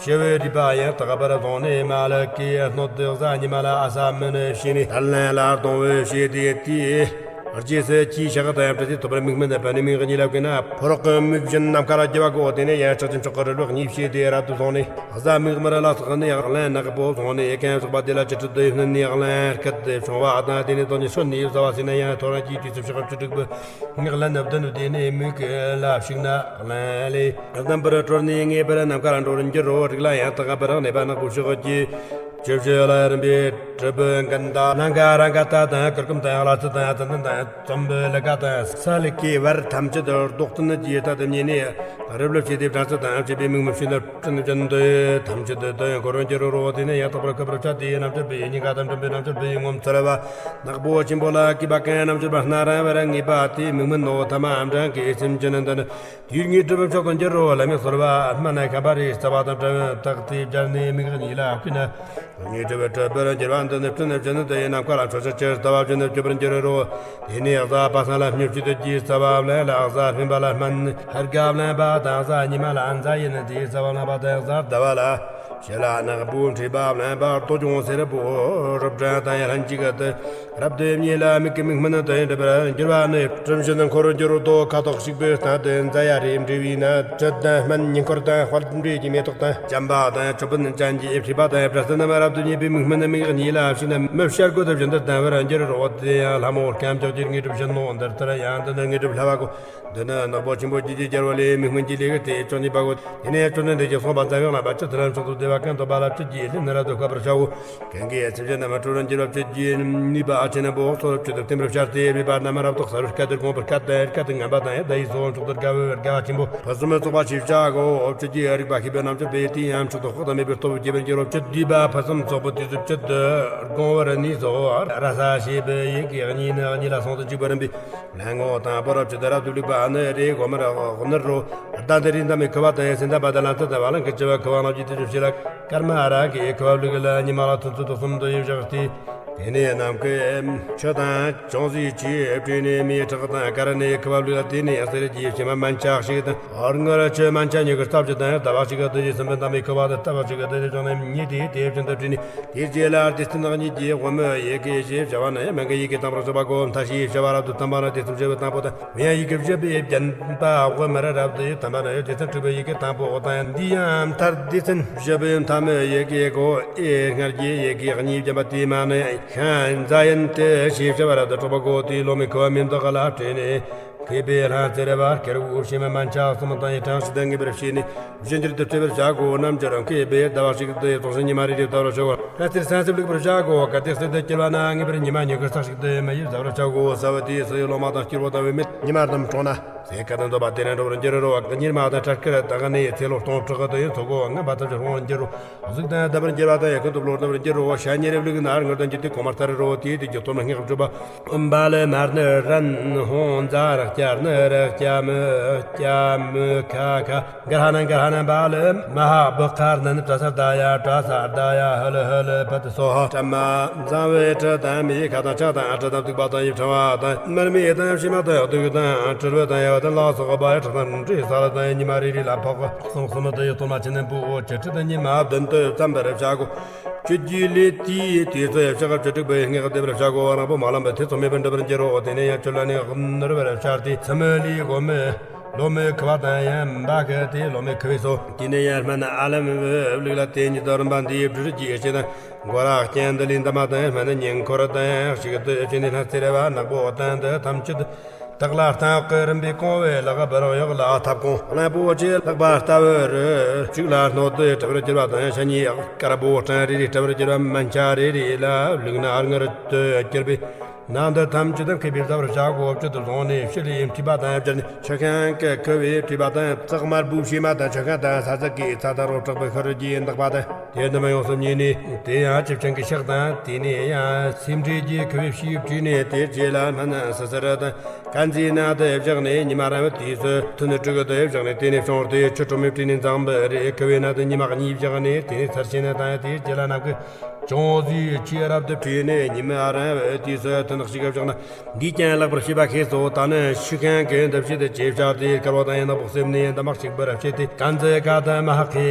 ཕྱི་བའི་རུས་པ་ཡང་དག་པར་བཟུང་ནས་མ་ལུས་ཀྱི་སྣོད་དུ་གཟའ་ཉི་མ་ལ་ཨ་ས་སྨན་བྱས་ནས་ད་ལན་ལ་གཏོང་བའི་ཞེས་ཏེ་དེའི། རྗེས་སུ་ཅིའི་ཕྱག་དང་ཡང་བྲལ་ཏེ་ཐོབ་པར་མིག་སྨན་དང་པདྨའི་མིག་གཉིས་ལ་བཀོད་ན། ཕོ་རོག་གི་མིག་བཞིན་ནམ་མཁའ་ལ་རྒྱུ་བ་གོ། དེ་ནས་ཡང་ཕྱག་ཆེན་མཆོག་གི་རིལ་བུ་གཉིས་བྱས་ཏེ་རབ་ཏུ་བཟུང་ནས། གཟའ་མིག་དམར་ལ་སོགས་ནས་ཡང་རླན་ནག་པོ་བཟུང་ནས། གང་ཟག་པ་དེ་ལ་ཅི་འཕྲད་དུ་ཡོད་ནི་རླན་སྐད་དེ་བྱུང་བ་དང་། དེ་ནས་དོན་ནི་ཤོར་ནས་ཟ་བ་ཟིན་ན་ཡང་ཐོ་རངས་ཀྱི་དུས་སུ་ཕྱག་བཅུ་དྲུག་པོ་སྔགས་ལན་བདུན་དེ་ནས་མིག་ལ་ཕྱིས་ན་རླན་ལས། རྣམ་པར་གྲོལ་ནས་ངེས་པར་ནམ་མཁའ་ལ་འགྲོ་རུ་འགྱུར་རོ། རིགས་ལ་ཡང་དག་པར་གནས་པ་ནག་པོ་ཕྱོགས་ཀྱི། ཇི་བཞིན་ལ་རིམ་པས་གྲུབ་པའི་མགོན་དང་། ནམ་མཁའ་རང་ག་ཏ་དང་གུར་གུམ་དང་། ལ་རྩི་དང་ཙན་དན་དང་། ཙམ་པའི་ལི་ཀ་དང་། ས་ལི་ཀའི་བར་ཐམས་ཅད་རྡོག་ཏུ་ནི་ཇི་ལྟ་དུ་མཉེས་ནས། རིལ་བུ་བྱས་ཏེ་བྲམ་ཟེ་དང་བཅས་པའི་མིག་མི་ཕྱེད་ན་སྤྲིན་ཅན་དུ་ཐམས་ཅད་དུ་དོན་འཁོར་འགྱུར་རོ། དེ་ནས་ཡང་དག་པར་ཁུ་བར་བྱ་སྟེ་རྣམ་སྦྱོར་བའི་སྙིང་ག་དང་འགྲམ་པའི་རྣམ་སྦྱོར་བའི་ངོ་མཚར་བ། ནག་པོ་ཆེན་པོ་ལ་གུས་པ་གང་རྣམ་སྦྱོར་བ་སྣ་རིང་བར་ངེས་པ་དེ་མིག་སྨན་ནོ། ཐ་མ་ཨམ་ཕྲང་གི་སེམས་ཅན་འདི་ནི། དུས་ངེས་གྲུབ་མཆོག་ཏུ་འགྱུར་རོ། ལྷ་མི་ཚོར་བ་སྨན་ཁམས་པ་རེ་རྩ་བ་དང་བྲལ་བར་བརྟགས་ཏེ་སྦྱར་ནས་མིག་གཉིས་ལ་བཀོད་ན། ངེས་གྲུབ་གྲུབ་པར་འགྱུར་བ་འདི་ནི་སྤྲིན་བཞིན་དུ་ཡི་ནམ་མཁའ་ལ་མཆོད་ཕྱིར་ཇི་ལྟ་བ་བཞིན་དུ་སྤྱོད་པར་འགྱུར་རོ། དེ་ནས་གཟའ་པ་སངས་ལ་སྨྱོ་བྱེད་དུ་གྱིས། རྩ་བ་བརླན་ལ་གཟའ་སྤེན་པ་ལ་སྨན། ཧར་སྒ་བརླན་པ་དང་གཟའ་ཉི་མ་ལ་གཟའ་ཡི་ནི་དེའི་རྩ་བ་བརླན་པ་དང་གཟའ་ཟླ་བ་ལ། ཞལ་ལག་ནག་པོ་མཁྲིས་པ་བརླན་པ་ལྟོ་ཅུང་སེར་པོ་རུབ་འདྲ་དང་ཡ་ལྷན་ཅིག་ཏུ། རབ་ཏུ་མཉེས་ལ་མིག་གི་མིག་སྨན་དུ་འགྲིབ་པར་འགྱུར་བ་ནི། གྲུམ་བཞིན་འཁོར་འགྱུར་དོ། ཁ་དོག་ཞིག་པའི་སྟེང་དུ་མཛའ་ཡ་རེ་འབྲེལ་བའི་ནི། དྲི་དང་སྨན་ཉེ་འཁོར་དང་དཔལ་འབྲས་ཀྱི་མེ་ཏོག་དང་། བྱམས་པ་དང་ཆོས་ཕུན་ཅན་གྱི་མཁྲིས་པ་དང་བྲེ་སེར་རྣམས། རབ་ཏུ་མཉེས་པའི་མིག་སྨན་མིག་གཉིས་ལ་ཞུགས་ན། མི་བྱ་རྒོད་བཞིན་དུ་ལྡང་བར་འགྱུར་རོ། དེ་ཡང་ལྷ་མོ་སྐམ་ལྕགས་ཀྱི་དངོས་གྲུབ་བཞིན་ནོ། འདི་ལྟར་ཡང་འདི་ནི་དངོས་གྲུབ་ལྷ་བ་གོ། འདི་ནི་ནག་པོ་ཆེན་པོ་རྒྱུད་ཀྱི་རྒྱལ་བ་ལས། མིག་སྨན་གྱི་ལས་ཀྱི་སྟེ་བཅོ་ནི་པ་གོ། དེ་ནས་བཅོ་ནི་འདི་ཀྱི་སོང་པ་འཛམ་གླིང་ལ་བ་ཅི་ཐུ་ལན་ཚོགས་སུ་བདེ་བ་གང་དུ་པ་ལ་བཅུད་ཀྱི་ལྷན་རབ་ཏུ་བསྐོར་བར་བྱའོ། གང་གི་སེམས་ཅན་རྣམས་སྤྲོ་བར་འགྱུར་བ་བཅུད་ཀྱི་ནུས་པ་ཨ་ཆེན་པོ་གསོ་རུ་བཅུད་དུ་བརྟན་པར་བྱ་སྟེ། སྦས་པ་རྣམས་རབ་ཏུ་གསལ་བར་སྐད་དུ་དགོངས་པར་སྐད་དང་སྐད་དུ་ངན་པ་དང་ཡང་དག་ཡིད་སོགས་མཆོག་ཏུ་དགའ་བའི་དགའ་བ་ཆེན་པོ། ཕུན་སུམ་ཚོགས་པ་ཞེས་བྱ་གོ། བཅུད་ཀྱི་རིག་པ་ཤེས་པའི་རྣམ་དཔྱོད་པས། དེ་ཡང་མཆོག་ཏུ་དཔག་ཏུ་མེད་པའི་སྟོབས་རྒྱས་པར་འགྱུར་རོ། བཅུད་བསྡུས་པ་ཕུན་སུམ་ཚོགས་པོ་དུས་སུ་བཅུད་དུ་དགོངས་པར་ནུས་སོ། ར་ས་ཞེས་པའི་ཡི་གེ་གཉིས་ནི་གཉིས་ལ་སོང་དུ་འཇུག་པར་རིམ་པས། ལྷ་ངོ་དང་པོ་རབ་ཅི་ད་རབ་ཏུ་བླུགས་པ་ནི་རེ་གོ་མར་གནུར་རོ། ཟླ་འདི་རིགས་འདམ་མི་ཁུ་བ་དང་ཡང་སེམས་ལྡན་པ་དང་ལམ་ཐག་ལྟ་བ་ལང་གི་བཅུ་བ་ཁུ་བ་ནག་ཅི་དེ་བཞིན་བྱེད་ལ། སྐར་མ་ར་གི་ཁུ་བ་བླུགས་ལ་ཉི་མ་ལ་ཐུན་ཚོད་དུ་གསུམ་དུ་ཡོད་བཞག་སྟེ། དེ་ནས་ནམ་མཁའི་ཆུ་དང་ཅུང་ཟད་ཀྱིས་བྲིས་ནས་མེའི་ཁྲག་དང་དཀར་ནས་ཁུ་བ་བླུགས་ལ། དེ་ནས་ཡང་གསེར་གྱི་ཕྱེ་མ་མན་ཆ་ཞིག་དང་། ཨོ་སྔར་ཆུ་མན་ཆ་ཉུག་གི་སྟབས་ཀྱི་དང་ལྟ་བ་ཞིག་གི་དུ་ཡི་སུམ་པའི་འདམ་མི་ཁུ་བ་དང་ལྟ་བ་ཞིག་གི་དུ་ཡི་བྱུང་ནས་མྱི་དེ་དེ་བཞིན་དུ་བྲིས་ནས། དེའི་རྗེས་ལ་རྡུལ་ཚོན་ནག་ཉིད་ཀྱི་དབུ་མའི་ཡི་གེ་ཞེས་བྱ་བ་ནི་མན་གི་ཡི་གེ་དང་པོར་སོགས་པ་གོ། མཐའ་ཞེས་བྱ་བ་རབ་ཏུ་ཐམ་པ་ནི་སྡེ་ཚན་བཞི་པའི་དང་པོ་དང་། མི་ཡང་ཡི་གེ་བཞི་པའི་བརྒྱན་པ་དབུ་མར་རབ་ཏུ་ཐམ་པ་ནི་སྡེ་ཚན་དྲུག་པའི་ཡི་གེ་དང་པོ་དང་། འདི་ཡང་མཐར་སྡེ་ཚན་བཞི་པའི་མཐའ་མའི་ཡི་གེ་གོ། ཨེ་སྔར་གྱི་ཡི་གེ་གཉིས་བརྒྱན་པ་དེ་མ་ནི་ཤ་ཛ་ཡན་ཏི་ཞེས་བྱ་བ་རབ་ཏུ་གྲགས་པ་གོ། དེའི་ལོ་མའི་ཁུ་བ་མིན་དག་ལ་སྤྲས་ནས། མཁས་པའི་ལྷ་རྩེར་བ་སྐྱེར་བུ་ཕྱེ་མ་མན་ཆ་གསུམ་དང་ཡི་གྲངས་ཤིག་ཏུ་ངེས་པར་བྱས་ནས་བཞིན་གྱུར་དུ་སྤྲས་པར་བྱ་དགོས། རྣམ་འགྱུར་མཁས་པའི་ཟླ་བ་ཞིག་ཏུ་ཡི་ཚོགས་ཤིང་ཉི་མ་རེ་རེ་ལྟ་བར་བྱའོ། ལྷ་རྩེར་སན་སིབ་བླུགས་པར་བྱ་དགོས། གལ་ཏེ་གསེར་དུ་སྐྱེར་བ་ན་ངེས་པར་ཉི་མ་ཉུག་གུ་ཙག་ཞིག་ཏུ་ཡི་མི་ཡིས་ཟ་བར་བྱ་དགོས། ཟ་བ་དེས་སོ་ཡི་ལོ་མ་དང་སྐྱེར་བུ་དང་བུད་མེད་ཉི་མ་རྣམས་གྲོངས་ན། ཟས་ག་དང་འདོད་པ་དེ་ནས་འགྲོ་བར་འགྱུར་རོ། གཉེར་མ་དང་ཁྲག་སྐེར་དག་ནས་ཚེ་ལོ་སྟོང་ཕྲག་ཏུ་ཡི་འཚོ་དགོས། ངན་པ་ཐམས་ཅད་སྤོང་བར་འགྱུར་རོ། གཟུགས་དང་ལྡན་པར་འགྱུར་བ་དང་ཡང་ཀུན་ཏུ་བློ་ལྡན་པར་འགྱུར་རོ། ཤ་ཉེ་རེ་བླུགས་ན་སྔར་དང་འགྱུར་ཏེ་གོང་མར་ཐར་རོ། དེའི་དུས་ཀྱི་གཏོར་མ་སྔགས་བརྗོད་པ། ཨོཾ་བ་ལི་མ་ཎི་རན་ཧོང་ཛ་ར་ཀྱ་ནི་ར་ཀྱ་མི་ཀྱ་མི་ཁ་ཁ། ག་ར་ཧ་ན་ག་ར་ཧ་ན་བ་ལི་མ་ཧ་བུ་ཁ་ར་ན་ནི་པྲ་ས་རྡ་ཡ་པྲ་ས་རྡ་ཡ་ཧ་ལི་ཧ་ལི་བ་དི་སོ་ཧ། པྲ་མ་བཟང་བའི་དྲི་དང་མིའི་ཁ་དང་ཕྱག་དང་དྲི་དང་བདུག་པ་དང་ཡིབ་ཕྲེང་བ་དང་། མར་མེ་དང་ཕྱེ་མ་དང་བདུག་དང་དྲིལ་བུ་དང་ཡལ་བ་དང་ལ་སོགས་པ་ཡི་ཁྲག་དང་འབྲས་ས་ལ་དང་ཉི་མ་རེ་རེ་ལ་ཕོག་གསུམ་གསུམ་དུ་ཡི་གཏོར་མ་ཆེན་པོ་འོ་ཅི་ཁྲི་དང་ཉི་མ་བདུན་དུ་བརྩམ་པར་བྱ་དགོས། བཅུད་ཀྱི་ལས་དེའི་དུས་སུ་ཡང་ཕྱག་བཅུ་དྲུག་པའི་སྔགས་བཟླས་པར་བྱ་དགོས། རིང་པོ་མ་ལོན་པའི་ཐེ་ཚོམ་མེད་པར་འགྲུབ་པར་འགྱུར་རོ། དེ་ནས་ཡང་བཅུད་ལ་ནི་སྣུར་བར་བྱ་སྟེ་ཚི་མི་ལི་གོ་མི་ལོ་མའི་ཁུ་བ་དང་ཡང་འབའ་ཁ་དེ་ལོ་མའི་ཁུ་བས་སོ། དེ་ནས་ཡང་སྨན་ཨ་ལམ་བླུགས་ལ་དེ་ཉིད་དུ་རིམ་པ་འདིའི་སྦྲུལ་གྱི་ལྕེ་དང་མགོ་ར་སྤྱན་འདི་ལས་འདབ་མ་དང་སྨན་ནི་སྙིང་ཁོར་དང་ཞིག་ཏུ་བྱས་ནས་ལྷ་རྩེར་བ་ནག་པོ་དང་འདི་ཐམས་ཅད། བདག་ལ་སྟན་གྱི་རིམ་པས་གང་བའི་ལག་པར་གཡོགས་ལ་ཐབ་ཁུང་གླང་པོ་ཆེ་ལག་པ་ལྟ་བུར་བཅུག་ལ་སྣོད་དུ་གྲུབ་པར་གྱུར་པ་དང་། ཤ་ཉེ་དཀར་པོ་སྤྲིན་རེ་རེ་བཀྲུ་བར་གྱུར་པ་མན་ཆ་རེ་རེ་ལ་བླུགས་ན་སྔར་དུ་གྱུར་པའི་ནང་དུ་ཐམས་ཅད་དུ་མཁས་པས་ཟ་བར་བྱ་དགོས། བཅུད་དུ་བཟུང་ནས་ཕྱི་ལས་མཁྲིས་པ་དང་སྦྱར་ནས་ཆུ་ཤིང་གི་ཁུ་བས་བཀྲུས་པ་དང་། ཙག་དམར་པོའི་ཕྱེ་མ་དང་ཆུ་ཤིང་དང་ས་ཙིག་གི་ཚྭ་དང་རོ་བྲག་པའི་ཤུ་རུ་གྱིས་འདག་པ་དང་། དེ་རྣམས་ཡོངས་སུ་མྱོས་ནས་དེ་ཡང་ཆུ་ཤིང་གི་ཤག་དང་། དེ་ནས་ཡང་སེ་འབྲས་ཀྱི་ཁུ་བས་ཕྱིས་བཀྲུས་ནས་དེའི་རྗེས་ལ་སྨན་སིལ་སིལ་དང་། དཀར་མཛེས་ནང་དུ་བཞག་ནས་ཉི་མ་རིང་བའི་དུས་སུ་ཐུན་དྲུག་ཏུ་བཞག་ནས། དེ་ནས་བྱུང་སྟེ་ཆུ་དྲོན་མོས་བཀྲུས་ནས་འཛམ་བུ་རེ་ཁུ་བའི་ནང་དུ་ཉི་མ་གཉིས་བཞག་ནས། དེ་ནས་ཚར་ཕྱེ་ནས་དང་། དེའི་རྗེས་ལ་ནམ་མཁའི་ཅུང་ཟད་ཆེས་རབ་ཏུ་བཀྲུས་ནས་ཉི་མ་རིང་བའི་དུས་སུ་ཐུན་གཅིག་བཞག་ན། འདིས་ཀྱང་ལེགས་པར་ཤེས་པ་ཤེས་སོ། ད་ནི་ཤུགས་ཤིང་གི་འདུ་བྱེད་དུ་ཅེས་བྱ་སྟེ། དཀར་པོ་དང་ཡང་ནག་པོ་སེམས་ནི་འདབ་མ་གཅིག་པར་བྱེད་དེ། དཀར་མཛེས་ཀ་དང་མ་ཧ་ཁའི་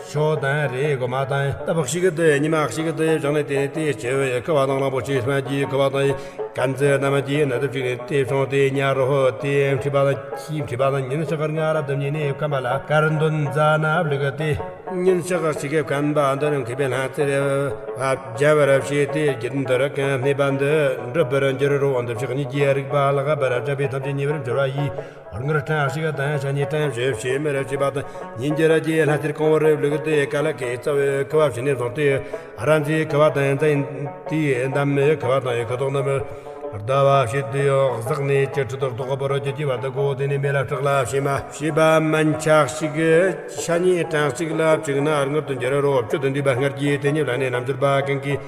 ཕྱོགས་དང་རེ་གོ་མ་དང་སྟབས་ཤིག་ཏུ་ཉི་མ་གཅིག་ཏུ་བཞག་ནས། དེ་ནས་དེའི་ལྕེ་བའི་ཁུ་བ་དང་གླང་པོ་ཆེའི་སྨན་གྱི་ཁུ་བ་དང་། དཀར་མཛེས་རྣམས་ཀྱི་ནད་དུ་བཅུག་ནས། དེ་བྱུང་སྟེ་ཉ་རོ་ཧོ་དེ་མཁྲིས་པ་དང་། ཕྱིའི་མཁྲིས་པ་དང་ཉིན་ཞག་ལྔ་རབ་ཏུ་མྱོས་ནས་སྐམ་པ་ལ་དཀར་འདོན་ཟ་ན་བླུགས་ཏེ། ཉིན་ཞག་གཅིག་གི་སྐམ་པ་འདི་རུ་མཁས་པའི་ལྷ་རྩེར་བ་སྦྱར་བར་བྱས་ཏེ། རྒྱུད་འདི་རུ་གང་སྨྲས་པ་འདི་འགྲུབ་པར་འགྱུར་རོ། འདི་ཕྱོགས་གཉིས་ཀྱི་རིག་པ་ལེགས་པར་སྦྱར་བས་ཐམས་ཅད་ཉེ་བར་འབྱོར་བ་ཡིས། སྔར་སྤྲང་ཞིག་དང་ཤ་ཉེ་སྤྲང་ཞིག་ཕྱེ་མར་བྱས་པ་དང་། ཉིན་གྱི་ར་གྱི་ལྷ་རྩེར་གང་བར་བླུགས་ཏེ། ཀ་ལ་ཀའི་རྩ་བའི་ཁུ་བ་ཕྱེ་ནས་བཟུང་སྟེ། ར་མཛེས་ཁུ་བ་དང་ཛ་ཡན་ཏིའི་འདབ་མའི་ཁུ་བ་དང་ཡི་ཁུ་ཏོག་རྣམས། ཟླ་བ་ཕྱེད་དུ་གཟགས་ནས་ཅི་ཁྲི་ཐོག་ཐོག་པོ་རོ་ཅི་ཅི་བར་དུ་གོ། དེ་ནས་མེ་ལ་སྲེག་ལ་ཕྱེ་མ་ཕྱེ་བ་མན་ཆ་གཅིག་ཤ་ཉེ་སྤྲང་གཅིག་ལ་བཅུག་ན་མངར་དུ་འགྱུར་རོ། བཅུད་དུ་འདུས་པ་སྔར་གྱི་དེ་ཉིད་ལ་ནི་རྣམ་འགྱུར་པ་གང་གིས་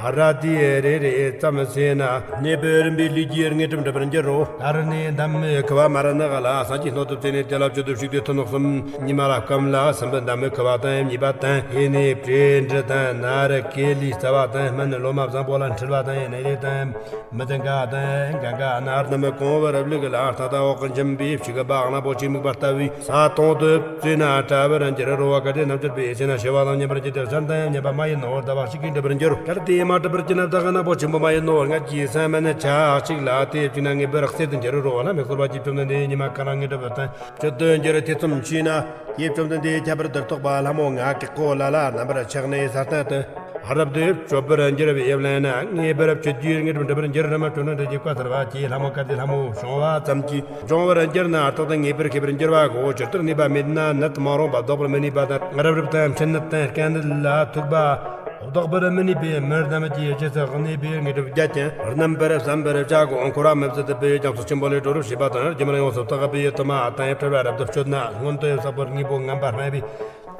ཨ་ར་ཏི་རེ་རེ་ཙམ་ཟེར་ན། གནས་པའི་རིམ་པས་ལུས་ཀྱི་དངོས་གྲུབ་འགྲུབ་པར་འགྱུར་རོ། ད་རེས་ནས་འདམ་མི་ཁུ་བ་མ་ར་ནག་ལ་སངས་རྒྱས་སྣོད་དུ་བྱས་ནས་དེ་ལ་བཅུད་དུ་ཞུགས་ཏེ་ཐུན་གསུམ། ཉི་མ་ལ་སྐམ་ལ་སྲིན་པོ་འདམ་མི་ཁུ་བ་དང་ཉེས་པ་དང་། ཨེ་ནས་བྲེ་འབྲི་དང་ནར་ཀེ་ལི་རྩ་བ་དང་། སྨན་ལོ་མ་བཟང་པོ་ལ་འཁྲིལ་བ་དང་། ནད་རེ་དང་མི་ལྡན་ག་དང་གན་ག་ན་རྣམས་གང་བར་བླུགས་ལ། རྟ་དང་འོག་གི་འཇིམ་པའི་ཕྱུགས་པ་གླང་པོ་ཆེའི་མུག་པ་ལྟ་བུའི་ས་དོང་དུ་བཙོས་ན་བཀྲ་བར་འགྱུར་རོ། བ་གལ་ཏེ་རྣམ་འགྱུར་པས་ཟས་ན་ཤི་བ་དང་ཉམས་པར་འགྱུར་ཏེ། བསམ་དང་ཉམས་པ་མ་ཡིན་ནོ། ཟླ་བ་གཅིག་གིས་འགྲུབ་པར་འགྱུར་རོ། གལ་ཏེ་མ་གྲུབ་པར་གྱུར་ན་བདག་གི་ནག་པོ་ཆེན་པོ་མ་ཡིན་ནོ། སྔར་གྱི་སྲན་མ་ནི་ཆ་གཅིག་ལ་དེ་བཅུག་ན་ངེས་པར་གསེར་དུ་འགྱུར་རོ། ལྷ་མི་གསོལ་བ་གྱི་བཅོམ་ལྡན་འདས་ཉི་མ་གང་ལ་དངོས་གྲུབ་དང་བཅུད་དུ་འགྱུར་ཐེ་ཚོམ་མཆིས་ན། དེའི་བཅོམ་ལྡན་འདས་ཁྱད་པར་དུ་གཏོགས་པ་ལྷ་མོ་ང་གི་གོ་ལ་ལ་རྣམ་པར་ཆགས་ནས་ས་སྟེང་དུ། རབ་ཏུ་བྱོན་པར་འགྱུར་བའི་ལན་ནི། ངེས་པར་བཅུད་ཀྱི་དངོས་གྲུབ་འགྲུབ་པར་འགྱུར་རོ། བཅོམ་ལྡན་འདས་ཀྱིས་བཀའ་སྩལ་པ། ཀྱེ་ལྷ་མོ་གལ་ཏེ་ལྷ་མོ་བྱུང་བ་ཙམ་གྱིས་འབྱུང་བར་འགྱུར་ན། རྟག་ཏུ་ངེས་པར་ཤེས་པར་འགྱུར་བ་གོ། ཇི་ལྟར་ནུས་པ་མེད་ན། ནད་མ་རུངས་པ་བཟློག་པར་མི་ནུས་པ་དང་། རབ་རིབ་དང་མཁྲིས་ནད་དང་། རྐྱེན་ནད་ལ་ཐུག་པ་བཟློག་པར་མི་ནུས་པའི་མི་རྣམས་ཀྱི་རྗེས་སུ་གནས་པའི་དངོས་གྲུབ་བརྒྱད་ཀྱང་རྣམ་པར་བསམ་པར་བྱ་གོ། འཁོར་བ་མི་བཟད་པའི་རྒྱ་མཚོ་ཆེན་པོ་ལས་སྒྲོལ་བར་བྱེད་པ་དང་། རྒྱུ་མར་ཡོངས་སུ་དག་པའི་དུ་མ་དང་། བྲལ་བ་རབ་ཏུ་སྤྱོད་ན་སྔོན་དུ་བསགས་པའི་དངོས་པོ་ངན་པ་སྨྲ་བའི་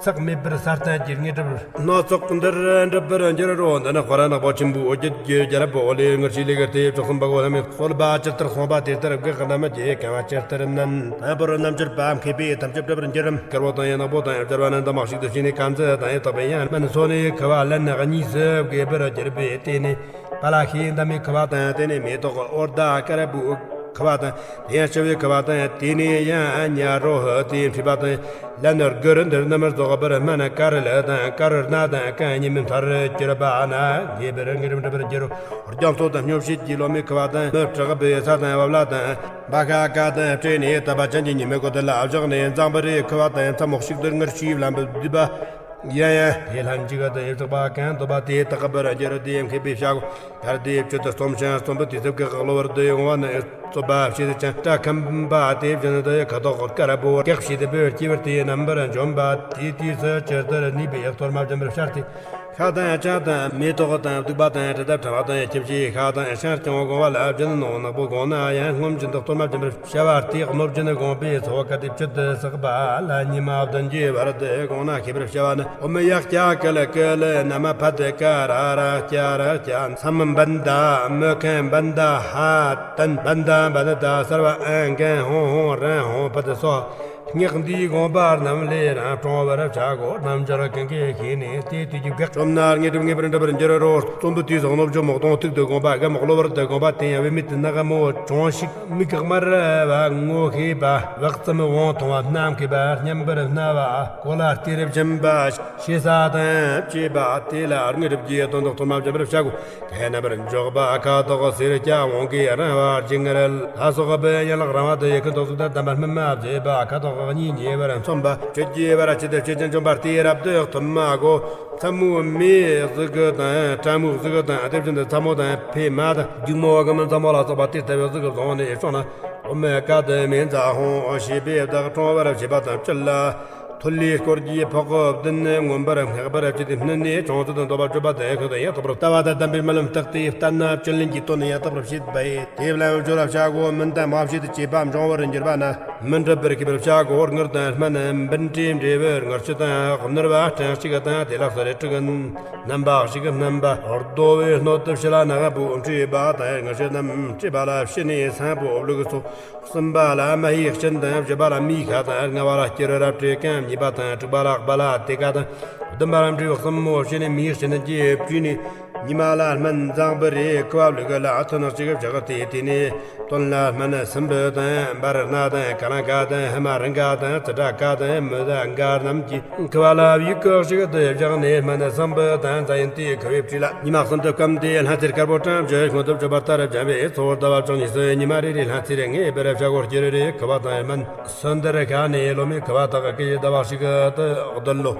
ཚེགས་མེད་པར་ས་སྟེང་གི་དངོས་གྲུབ་སྣ་ཚོགས་འདིར་འགྲུབ་པར་འགྱུར་རོ། འདི་ནི་དཔལ་ནག་པོ་ཆེན་པོའི་རྒྱུད་ཀྱི་རྒྱལ་པོ་ལས་དངུལ་ཆུའི་ལས་ཀྱི་སྟེ་བཅུ་གསུམ་པ་གོ། ལྷ་མོས་གསོལ་བ་ཇི་ལྟར་གསུངས་པ་དེ་ལྟར་བགེགས་རྣམས་ཀྱིས་གང་བ་ཇི་ལྟར་མནན། དང་པོར་རྣལ་འབྱོར་པ་མཁས་པས་ཐམས་ཅད་འགྲུབ་པར་འགྱུར་རམ། དཀར་པོ་དང་ཡང་ནག་པོ་དང་ཡང་སྦྱར་བ་རྣམས་དང་མ་ཞིག་ཏུ་བྱས་ནས་ཁ་འཛིན་དང་ཡང་དག་པའི་ཡང་སྨན་གསོལ་ནས་ཁུ་བ་ལན་གཉིས་སུ་བགོས་པར་གྱུར་པས། དེ་ནས་པ་ལ་ཤིའི་འདམ་མི་ཁུ་བ་དང་། དེ་ནས་མེ་ཏོག་ཨོར་ད་དཀར་པོའི་ཁུ་བ་དང་། དེ་ཡང་ཞི་བའི་ཁུ་བ་དང་། དེ་ནས་ཡང་ཉ་རོ་ཧི་དེའི་མཁྲིས་པ་དང་། ལན་དགུར་འདིར་རྣམ་རྫོགས་པར་སྨན་དཀར་ལི་དང་། དཀར་སྣ་དང་། གང་ཉིད་མཐར་གྱུར་པ་ན། ངེས་པར་དངོས་གྲུབ་འགྲུབ་པར་འགྱུར་རོ། རྒྱ་མཚོ་དང་སྨྱོ་བྱེད་ཀྱི་ལོ་མའི་ཁུ་བ་དང་། མི་དྲག་པོའི་ས་དང་བབ་ལ་དང་། བ་ཁ་ཀ་དང་སྤྲེལ་ནས་བཏབ་པ་ཅན་གྱི་ཉི་མའི་གོ་དེ་ལ་བཞག་ནས་མཛངས་པའི་ཁུ་བ་དང་མཚན་མོ་ཞིག་ཏུ་དངུལ་ཆུའི་ལམ་བུ་བསྡུས་པ། ཡང་ཡང་དེ་ལྷན་ཅིག་ཏུ་ཡོད་ཚོགས་པ་གང་འདོད་པ་དེ་དག་པར་འགྱུར་ཏེ་མཁས་པའི་བྱ་བ་གལ་ཏེ་བཅུད་དུ་རྩོམ་ཞིང་རྩོམ་པའི་དུས་སུ་བགེགས་གློ་བུར་དུ་ཡོང་བ་ནི། རྩོད་པ་བྱེད་ཅིང་སྐྲ་ཁམ་པ་དེ་བཞིན་དུ་ཁ་དོག་དཀར་པོ་བགེགས་བྱེད་པའི་སྐྱེ་བར་དེའི་རྣམ་པར་འཇོམས་པ་དེའི་དུས་སུ་ཇི་ལྟར་ནུས་པའི་གཏོར་མ་འཇོམས་པར་ཤར་ཏེ། ཤ་དང་ཆང་དང་མེ་ཏོག་དང་བདུག་པ་དང་དྲི་དང་ཕྲ་བ་དང་ཁྱིམ་གཞིས་ཤ་དང་ཆང་ཀྱང་བགོ་བ་ལ་བྱིན་ནོ། ནག་པོ་བགོ་ན་ཡང་སྔོན་བཞིན་དུ་གཏོར་མ་འཇོམས་པར་བྱ་བ་སྟེ། གནོད་སྦྱིན་དགོངས་པའི་ཚོགས་གལ་ཏེ་བཅུད་དུ་བསགས་པ་ལ་ཉི་མ་བདུན་གྱི་བར་དུ་བསྒོངས་ན་ཤེས་པར་བྱ་བ་ནི། ཨོ་མི་ཡ་ཀྱ་ཀ་ལ་ཀ་ལ་ན་མ་ཕ་དི་ཀ་ར་ར་ཀྱ་ར་ཀྱ། མཚམས་བན་དྷ་མི་ཁན་བན་དྷ་ཧ་ཏན་བན་དྷ་བན་དྷ་སརྦ་ཨན་གན་ཧོང་ཧོང་རན་ཧོང་ཕ་དི་སོ། སྔགས་འདིའི་དགོངས་པ་རྣམས་ལས་རང་སྤྲོང་བར་བྱ་དགོས། རྣལ་འབྱོར་གང་གིས་ཤེས་ནས་དེའི་དུས་ཀྱི་བགེགས་བཅོམ་ན་དངོས་གྲུབ་ངེས་པར་འགྲུབ་པར་འགྱུར་རོ། རྩོམ་པའི་དུས་སུ་གནོད་སྦྱིན་མོ་གདོང་ཐུག་ཏུ་བསྒོམ་པ། སྒམ་གློ་བུར་དུ་བསྒོམ་པ། དེ་ཡང་བུད་མེད་ནག་མོ་གྲོང་ཞིག་མིག་དམར་བ་ངོ་ཤེས་པ། བག་ཙམ་དབང་ཐུང་བ་ནམ་མཁས་པ། སྙན་པར་སྨྲ་བ་གོ་ལ་སྟེར་སྦྱིན་པ། ཞེ་ས་དང་བཅས་པ་དེ་ལ་དངོས་གྲུབ་ཀྱི་དོན་དུ་གཏོར་མ་འཇོམས་པར་བྱ་དགོས། དེ་རྣམ་པར་འཇོག་པ་ཁ་དོག་སེར་སྐྱ་འོང་གི་རང་བ་ལྗིད་ངར་ལ་སོགས་པའི་ཡན་ལག་རིང་བ་དེ་ཡི་ཁུ་དོག་གཟུགས་དང་ལྡན་པ་སྨིན་མ་བྱེད་པ་ཁ་དོག་གཉིས་ཉེ་བར་མཚོན་པ། བཅུད་ཀྱི་བར་ཆད་དེ་ཆོས་ཅན་འཇོམས་པ་སྟེ་རབ་ཏུ་གཏོར་མ་གོ། མཚན་མོའི་མེའི་གཟུགས་དང་སྲན་མོའི་གཟུགས་དང་དེ་བཞིན་དུ་མཚན་མོ་དང་ཕའི་མ་དང་སྒྱུག་མོ་དགུ་མོ་མཚན་མོ་ལ་སོགས་པ་དེ་ལྟ་བུའི་གཟུགས་བཟུང་ནས་བྱུང་ན། ཨོ་མི་ཀ་དི་མེ་ཛ་ཧོང་ཞེས་པས་བདག་སྲུང་བར་བྱེད་པ་དང་། བཅུད་ལ་ཐོད་ལས་སྐོར་གྱི་ཕོག་བདུན་ནི་མངོན་པར་བསྔགས་པར་བྱེད་དེ། སྣོད་ནས་ཆུང་ཙག་ཏུ་འདོད་པ་བརྗོད་པ་དང་ཤིན་ཏུ་ཡང་དག་པར་ལྟ་བ་དང་ལྡན་པའི་རྨི་ལམ་བརྟགས་ཏེ་ལྟ་ན་བཅུད་ལེན་གྱི་དོན་ཡང་དག་པར་བྱེད་པས། དེ་ལ་སྦྱོར་བར་བྱ་དགོས། མུན་དང་མ་བྱེད་དུ་བྱེད་པ་འབྱུང་བར་འགྱུར་བ་ན། མི་འགྲུབ་པར་ཤེས་པར་བྱ་དགོས། དངུལ་དང་སྨན་འབུལ་འདྲེས་འབྲས་བུ་དངུལ་ཆུ་དང་ནོར་བ་གྲངས་གཅིག་དང་དེ་ལ་སོགས་རིགས་དྲུག་རྣམ་པ་གཅིག་བསྣམས་པ། རྡོ་བའི་སྣོད་དུ་ཕྱི་ལ་ནག་པོ་འདྲེས་པ་དང་དངུལ་ཆུ་རྣམས་འདྲེས་པ་ལ་ཕྱི་ནས་སྲན་པོ་བླུགས་སོ། གསུམ་པ་ལ་མ་ཧེའི་སྤྱིན་དང་། བཞི་པ་ལ་མིའི་ཤ་དང་། ལྔ་པ་ལ་སྐྱུ་རུ་ར་སྤྲེལ་གང་། གཉིས་པ་དང་དྲུག་པ་ལ་སྦ་ལ་ཏེ་ཀ་དང་། བདུན་པ་ལ་འབྲས་བུ་གསུམ་མོ་ཕྱི་ནས་མིའི་སྤྱིན་གྱིས་བཀྲུས་ནས་ཉི་མ་ལ་སྨན་བཟང་པོ་རེ་ཁུ་བ་བླུགས་ལ་ཐུན་གཅིག་བཞག་སྟེ། དེ་ནས་སྟོན་ལ་སྨན་སྲིན་བུ་དང་འབར་སྣ་དང་ཀ་ལང་ཀ་དང་ཧི་མ་རིང་ག་དང་ཙི་ཏྲ་ཀ་དང་མི་ད་ག་རྣམས་ཀྱིས་ཁུ་བ་ལ་བིའུ་ཀུ་གཅིག་ཏུ་བཞག་ནས་སྨན་སྲིན་བུ་དང་ཛ་ཡིན་ཏིའི་ཁུ་བས་བཀྲུས་ལ། ཉི་མ་གསུམ་དུ་སྐམ་སྟེ་སྣ་རྩེར་དཀར་པོ་བཀྲམ་བྱས་སྔོན་དུ་བཅོས་པ་ལྟར་སྦྱངས་པས། ཚོགས་ཟླ་བ་བཅུ་གཉིས་སུ་ཉི་མ་རེ་རེའི་སྣ་རྩེར་ངེས་པར་བྱ་དགོས། སྐྱུ་རུ་རའི་ཁུ་བ་དང་སྨན་སོ་འདིར་ཤ་ནས་ལོ་མའི་ཁུ་བ་དག་གི་ཟླ་བ་གཅིག་ཏུ་བདུད་ལོ།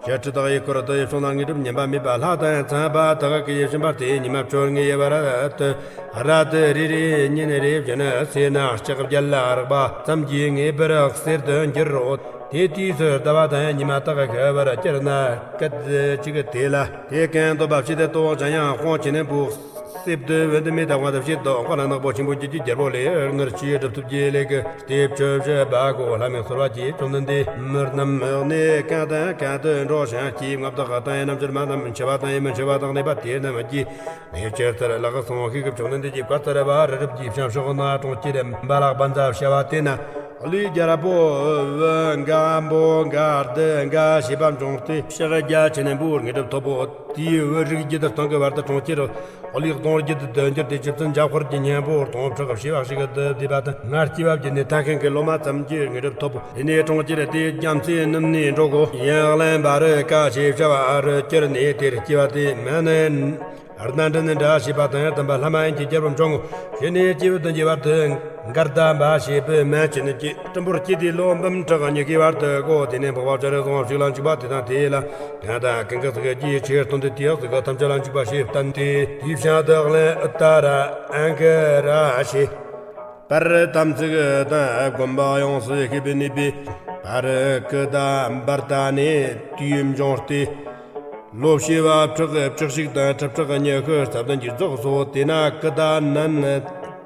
བྱ་ཁྲི་དག་ཡི་སྐོར་དུ་ཡིབ་སོང་ན་དངོས་གྲུབ་ཉམས་པ་མེད་པ། ལྷ་དང་ཚངས་པ་དག་གི་ཡིབ་བཞིན་པ་སྟེ། ཉི་མ་བཅོ་ལྔའི་བར་དུ་ར་དུ་རེ་རེ་ཉིན་རེ་བཞིན་ཟས་ནས་ལྕགས་བརྒྱད་ལ་རེག་པ་ཙམ་གྱིས་ངེས་པར་གསེར་དུ་འགྱུར་རོ། དེ་དུས་སུ་ཟླ་བ་དང་ཉི་མ་དག་ཤི་བར་གྱུར་ན་སྐད་ཅིག་དེ་ལ་དེ་གང་འདོད་པ་བྱེད་དེ་ལྟོ་ཅན་ཡང་དཔུང་ཆེན་པོ། རྩིབས་དུ་བན་དུ་མེ་དང་བ་དང་བྱེད་དོ་ཁོ་ན་ནག་པོ་ཆེན་པོ་བརྒྱད་ཀྱི་རྒྱལ་པོ་ལས་སྔར་ཆེས་སྒྲུབ་ཐུབ་ཀྱི་ལས་ཀྱི་ལྟེབ་ཆོས་བྱེད་པ་གོ་ལྷ་མིག་ཟོར་བ་གྱིས་བཅོམ་ལྡན་འདས་མི་རྣམས་གནས་གང་དང་གང་དུ་འགྲོ་ཞིང་སྐྱེས་མངའ་བདག་དང་ཡང་རྣམ་འགྱུར་མ་རྣམས་འཆི་བ་དང་ཡང་མི་འཆི་བ་དང་གནས་པ་དེ་རྣམས་ཀྱིས་ནས་ཅི་ལྟར་ལགས་སོ་ཤེས་ཀྱི་བཅོམ་ལྡན་འདས་ཀྱིས་བཀའ་སྩལ་པ་རི་རབ་ཀྱི་བྱང་ཕྱོགས་ན་གྲོང་ཁྱེར་འབའ་ལག་བན་ཛ་བྱ་བ་དེ་ན། ཀླུའི་རྒྱལ་པོ་འུ་འགའ་འབོ་འགའ་སྡུ་འགའ་ཞེས་པ་འབྱུང་སྟེ། ཕྱིར་རྒྱ་ཆེ་ནས་འབོར་ངེས་གྲུབ་ཐོབ་བོ། དེའི་འུ་རིགས་བརྒྱད་དང་སྟོང་གི་བར་དུ་གྲོང་ཁྱེར་ཀླུའི་གདུང་བརྒྱད་དུ་འགྱུར་ཏེ་ཆུ་ཚོད་འཇམ་དཔལ་གྱི་སྙིང་པོ་སྟོང་ཕྲག་བྱེ་བ་ཞིག་ཏུ་བསྡུས་པ་དང་ངར་སྐྱེ་བ་བརྒྱུད་ནས་ཐན་ཁན་གྱི་ལོ་མ་ཙམ་གྱི་ངེས་གྲུབ་ཐོབ་བོ། དེ་ནས་གྲོང་ཁྱེར་དེའི་རྒྱ་མཚོའི་ནུབ་ནས་འགྲོ་གོ། ཡང་ལན་བ་རི་ཀ་ཞེས་བྱ་བ་རུ་གྱུར་ནས་དེར་སྐྱེ་བ་དེ་མན་ནས། རྣ་འདྲེན་འདྲ་ཞེས་པ་དང་ཡང་དམ་པ་ལྷ་མ་ཡིན་གྱི་རྒྱལ་པོ་འབྱུང་ངོ་། ཞི་གནས་སྐྱེས་བུ་དོན་གྱི་བར་དུ་མགར་ཟླ་འབའ་ཞེས་པའི་མན་ཆད་ནས་སྐྱེས། སྲིན་པོར་སྐྱེས་ཏེ་ལོ་འབུམ་ཕྲག་ཉི་ཤུའི་བར་དུ་གོ། དེ་ནས་འཕགས་པ་སྤྱན་རས་གཟིགས་དབང་ཕྱུག་ལ་འཇུག་པ་དེ་དང་དེ་ལ་གང་དང་གང་གི་ཚིག་རྒྱས་ཆེར་སྟོན་ཏེ་དེའི་ཚིག་ཐམས་ཅད་ལ་འཇུག་པ་ཞེས་བསྟན་ཏེ། དེའི་ཕྱིར་བདག་ལན་ཨུ་ཏ་ར་ཨང་ཀི་ར་ཞེས། པར་དམ་ཚིག་དང་སྒོམ་པ་ཡོངས་སུ་ཤེས་པའི་ནུས་པས་པར་ཀི་ཏ་འབར་ཏ་ནས་དུས་འབྱུང་སྟེ། ལོ་བྱེ་བ་ཕྲག་བཅུ་གཅིག་དང་ཁྲི་ཕྲག་ཉི་ཤུ་རྩ་བདུན་གྱིས་རྫོགས་སོ། དེ་ན་ཀི་ཏ་ནན་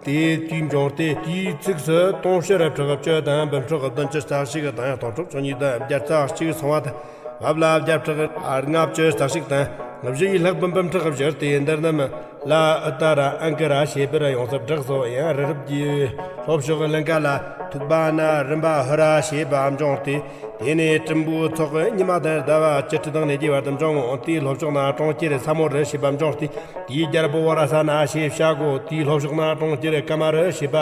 དེའི་དུས་འབྱུང་སྟེ། དེའི་ཚིགས་སུ་དུང་ཕྱུར་ཕྲག་བཅུ་དང་འབུམ་ཕྲག་བདུན་ཅུ་རྩ་གཅིག་དང་སྟོང་ཕྲག་བཅུ་གཉིས་དང་བརྒྱ་རྩ་གཅིག་སོང་བ་དང་། བབ་ལ་བརྒྱ་ཕྲག་ལྔ་བཅུ་རྩ་གཅིག་དང་བཞི་ཡི་ལྷག་འབུམ་འབུམ་ཕྲག་བཞུར་ཏེ། འདི་རྣམས་ལ་ཨུ་ཏ་ར་ཨང་ཀི་ར་ཞེས་པར་ཡོངས་སུ་གྲགས་སོ། ཡང་རི་རབ་ཀྱི་ལྷོ་ཕྱོགས་ལིང་ག་ལ་ཐུག་པ་ན་རིམ་པ་ཧུ་ར་ཞེས་པ་འབྱུང་སྟེ། དེ་ནས་སྲིན་པོའི་ཚོགས་ཉི་མ་དང་ཟླ་བ་བཅུ་དྲུག་དང་ནས་ཀྱི་བར་དུ་འབྱུང་ངོ་། དེའི་ལྷོ་ཕྱོགས་ན་གྲོང་ཁྱེར་ས་མོ་རི་ཞེས་པ་འབྱུང་སྟེ། དེའི་རྒྱལ་པོ་ཝ་ར་ས་ན་ཞེས་བྱ་གོ། དེའི་ལྷོ་ཕྱོགས་ན་གྲོང་ཁྱེར་ཀ་མ་རུ་ཞེས་པ་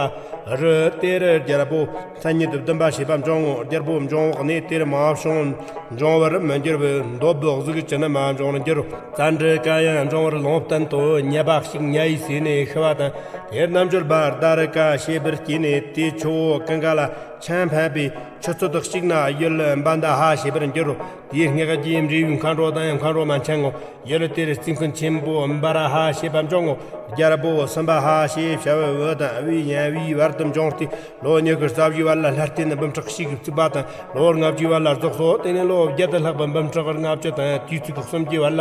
རུ། དེ་རུ་རྒྱལ་པོ་མཚན་ཉིད་དུ་ལྡན་པ་ཞེས་པ་འབྱུང་ངོ་། རྒྱལ་པོ་འབྱུང་བག་ནས་དེར་མ་བྱུང་འབྱུང་བར་མི་འགྱུར་བའི་འདོད་པའི་གཟུགས་ཅན་མ་འབྱུང་བར་འགྱུར་རོ། ཙན་དྲི་ཀ་ཡང་འབྱུང་བར་ལུང་བསྟན་ཏོ། ཉ་པ་ཞིག་ཉ་ཡི་ཟས་ནས་ཤི་བ་དང་། དེར་རྣལ་འབྱོར་པ་དཱ་རི་ཀ་ཞེས་པར་སྐྱེས་ནས་དེ་ཆུ་བོ་ཀུན་དགའ་ལ་ཆང་ཕན་པའི་ཆུ་ཚོད་གཅིག་ན་ཡུལ་འབན་ད་ཧ་ཞེས་པར་འགྱུར་རོ། དེའི་སྔགས་ཀྱི་འབྲས་བུའི་མཁའ་འགྲོ་དང་མཁའ་འགྲོ་མ་འཆང་ངོ་། ཡུལ་དེར་རྩིས་མཁན་ཆེན་པོ་འབར་ཧ་ཞེས་པ་འབྱུང་ངོ་། རྒྱལ་པོ་སུམ་པ་ཧ་ཞེས་བྱ་བའི་འོད་དང་བུའི་ཡན་བུའི་བར་དུ་འབྱུང་སྟེ། ལོ་ཉི་ཤུ་རྩ་བཞིའི་བར་ལ་ལྷ་རྟེན་འབུམ་ཕྲག་གཅིག་བཙུགས་པ་དང་། ལོ་ལྔ་བཅུའི་བར་ལ་རྫོགས་སོ། དེ་ནས་ལོ་བརྒྱད་དུ་ལྷག་པའི་འབུམ་ཕྲག་ལྔ་བཅུ་དང་དུས་ཚིགས་གསུམ་གྱི་བར་ལ་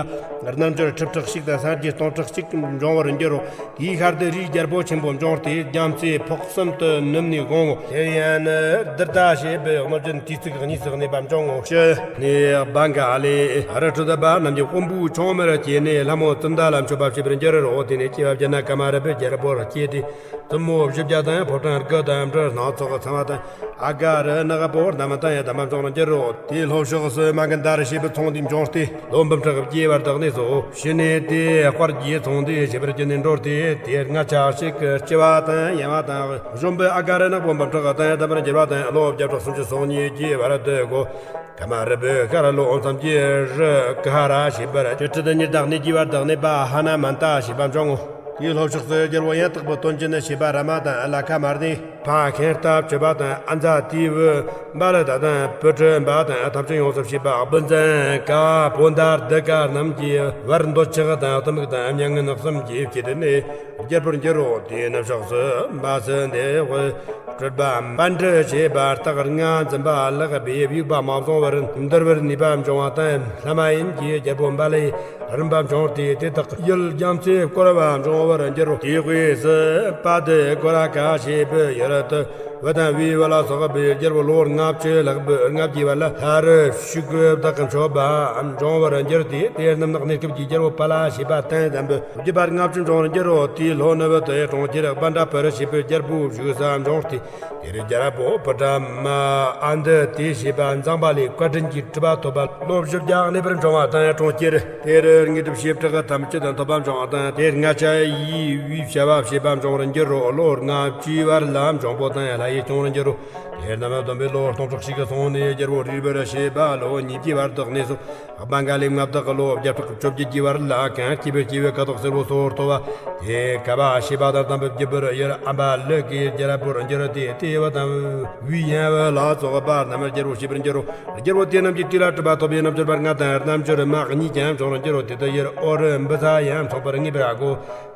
རྣལ་འབྱོར་ཁྲི་ཕྲག་གཅིག་དང་སངས་རྒྱས་སྟོང་ཕྲག་གཅིག་འབྱུང་བར་འགྱུར་རོ། དེའི་ཤར་དུ་རིའི་རྒྱལ་པོ་ཆེན་པོ་འབྱུང་སྟེ་རྒྱ་མཚོའི་ཕོག་གསུམ་དུ་ནུབ་ནས་འོང་ངོ་། དེར་ཡང་ནི་དིར་ད་ཞེས་པའི་སྔོ་ལྗང་དུས་ཚིགས་གཉིས་སུ་གནས་པ་འབྱུང་ངོ་། ཕྱི་ནས་བང་ག་ལས་རི་ཁྲོད་པ་རྣམས་ཀྱི་དཔོན་པོའི་ཆུང་མར་སྐྱེས་ནས་ལྷ་མོ་ཙནྡ་ལ་མཆོད་པ་བྱེད་པར་འགྱུར་རོ། དེ་ནས་སྐྱེ་བ་བརྒྱ་ན་ཀ་མ་རུ་པའི་རྒྱལ་པོར་སྐྱེས་ཏེ། བཙུན་མོ་བཞི་བརྒྱ་དང་ཕོ་བྲང་དགུ་དང་འབྲུ་སྣ་ཚོགས་ཚང་བ་དང་ཨ་ག་རུ་ནག་པོ་རྣམས་དང་ཡང་དམ་པ་འབྱུང་བར་འགྱུར་རོ། དེའི་ལྷོ་ཕྱོགས་སུ་མ་གན་ད་རུ་ཞེས་པའི་ཚོང་འདུས་འབྱུང་སྟེ་ལོ་འབུམ་ཕྲག་བརྒྱའི་བར་དུ་གནས་སོ། ཕྱི་ནས་དེ་དཔལ་གྱི་ཚོང་འདུས་ཞེས་པར་གྱུར་ནས་འགྲོ་སྟེ། དེར་ལྔ་ཆ་ཞིག་གི་སྐྱེ་བ་དང་ཡང་བ་དང་གཞོན་པའི་ཨ་ག་རུ་ནག་པོ་འབུམ་ཕྲག་དང་ཡང་དམ་པར་འགྱུར་བ་དང་ལོ་བརྒྱ་ཕྲག་སུམ་ཅུ་སོ་གཉིས་ཀྱི་བར་དུ་གོ། ཀ་མ་རུ་པའི་ཤར་ལྷོ་མཚམས་ཀྱི་རི་ཀ་ཧ་ར་ཞེས་པར་སྤྱི་ཁྲི་དང་ཉི་ཟླ་གནས་ཀྱི་བར་དུ་གནས་པ་ཧ་ན་མན་ཏ་ཞེས་པ་འབྱུང་ངོ་། དེའི་ལྷོ་ཕྱོགས་སུ་རྒྱལ་པོ་ཡང་དག་པའི་དོན་ཅན་ཞེས་པ་ར་མ་དང་ལ་ཁ་མར་ནི་ཕ་ཁེན་ཏ་བཅུ་པ་དང་ཨ་ཛ་ཏི་བུ་འབའ་ལི་ཏ་དང་པུ་ཏྲི་འབའ་དང་ཐམས་ཅད་ཡོངས་སུ་ཤེས་པ་བུ་ཛན་ཀ་པོ་འདར་དི་ཀ་རྣམས་ཀྱི་བར་འདོད་ཆགས་དང་གཏི་མུག་དང་མྱ་ངན་གསུམ་གྱིས་བསྐྱེད་ནས་རྒྱལ་པོར་འགྱུར་རོ། དེའི་ནུབ་ཕྱོགས་སུ་འབའ་སི་འདི་དབུ། སྤྲུལ་པ་པཎྜི་ཞེས་པ་སྟག་ལྔ་འཛིན་པ་ལག་པས་དབྱུག་པ་མ་བཟུང་བར་འདུལ་བར་ནུས་པ་འབྱུང་བ་དང་ལྷ་མ་ཡིན་གྱི་རྒྱལ་པོ་འབའ་ལའི་རིམ་པ་འབྱུང་སྟེ། དེ་དག་ཡུལ་རྒྱ་མཚོས་བསྐོར་བ་འབྱུང་བར་འགྱུར་རོ། དེའི་དབུས་སུ་པ་དི་གོ་ར་ཀ་ཞེས་པའི་ཡུལ་དུ་བུ་དང་བུའི་བུ་ལ་སོགས་པའི་རྒྱལ་པོ་ལོ་ལྔ་བཅུ་ལྷག་པའི་ལྔ་བརྒྱའི་བར་ལ་ལྷ་རུ་ཕྱུག་གི་བདག་གི་མཆོད་པ་འབྱུང་བར་འགྱུར་ཏེ། དེ་རྣམས་ནགས་གནས་སྐབས་ཀྱི་རྒྱལ་པོ་པ་ལ་ཞེས་པ་དང་ལྡན་པའི་བརྒྱུད་པ་ལྔ་བཅུ་འབྱུང་བར་འགྱུར་རོ། དེའི་ལྷོ་ནུབ་ཏུ་གྲོང་ཁྱེར་པཎ་ཌ་པུ་རི་ཞེས་པའི་རྒྱལ་པོའི་བཞུགས་ས་འབྱུང་སྟེ། དེར་རྒྱལ་པོ་པུ་ཏྲ་མ་ཨ་འདི་ཏི་ཞེས་པ་མཛངས་པ་ལས་བཀའ་དྲིན་གྱི་སྤྲུལ་པ་ཐོབ་པ་ལོ་བཞི་བརྒྱ་གནས་པར་འབྱུང་བ་དང་གྲོང་ཁྱེར་དེར་དངོས་གྲུབ་བྱེ་བྲག་ཐམས་ཅད་ཐོབ་པ་འབྱུང་བ་དང་། དེར་ལྔ་ཆ་ཡི་བུའི་བྱ་བ་བྱེད་པ་འབྱུང་བར་འགྱུར་རོ། ལོ་ལྔ་བཅུའི་བར་ལ་འབྱུང་པོ་དང་ལྷ་ཡིས་སྐྱོང་བར་འགྱུར་རོ། དེ་རྣམས་སྡོམ་པའི་ལོ་སྟོང་ཕྲག་གཅིག་གི་སོང་ནས་རྒྱལ་པོ་རིལ་བུ་ར་ཞེས་པ་ལོ་ཉིས་བརྒྱའི་བར་དུ་གནས་སོ། བང་ག་ལའི་མངའ་བདག་གི་ལོ་བརྒྱ་ཕྲག་བཅོ་བརྒྱད་ཀྱི་བར་ལ་གང་སྐྱེས་པའི་སྐྱེས་བུ་ཁ་དོག་སེར་པོ་སོར་ཐོ་བ་དེ་ཀ་བ་ཞེས་པ་དང་ལྡན་པའི་རྒྱུ་བུར་ཡུལ་ཨམ་བ་ལི་ཀའི་རྒྱལ་པོར་འགྱུར་ཏེ། དེ་བུ་དང་བུའི་ཡན་བུ་ལ་སོགས་པ་རྣམས་རྒྱལ་པོ་ཞེས་པར་འགྱུར་རོ། རྒྱལ་པོ་དེ་རྣམས་ཀྱི་དུས་ལ་གྲུབ་པ་ཐོབ་པའི་རྣལ་འབྱོར་པ་ལྔ་དང་རྣལ་འབྱོར་མ་གཉིས་ཀྱང་འབྱུང་བར་འགྱུར་རོ། དེ་དག་ཡུལ་ཨོ་རི་འབུ་ཚ་ཡང་མཚུངས་པར་ངེས་པར་གོ།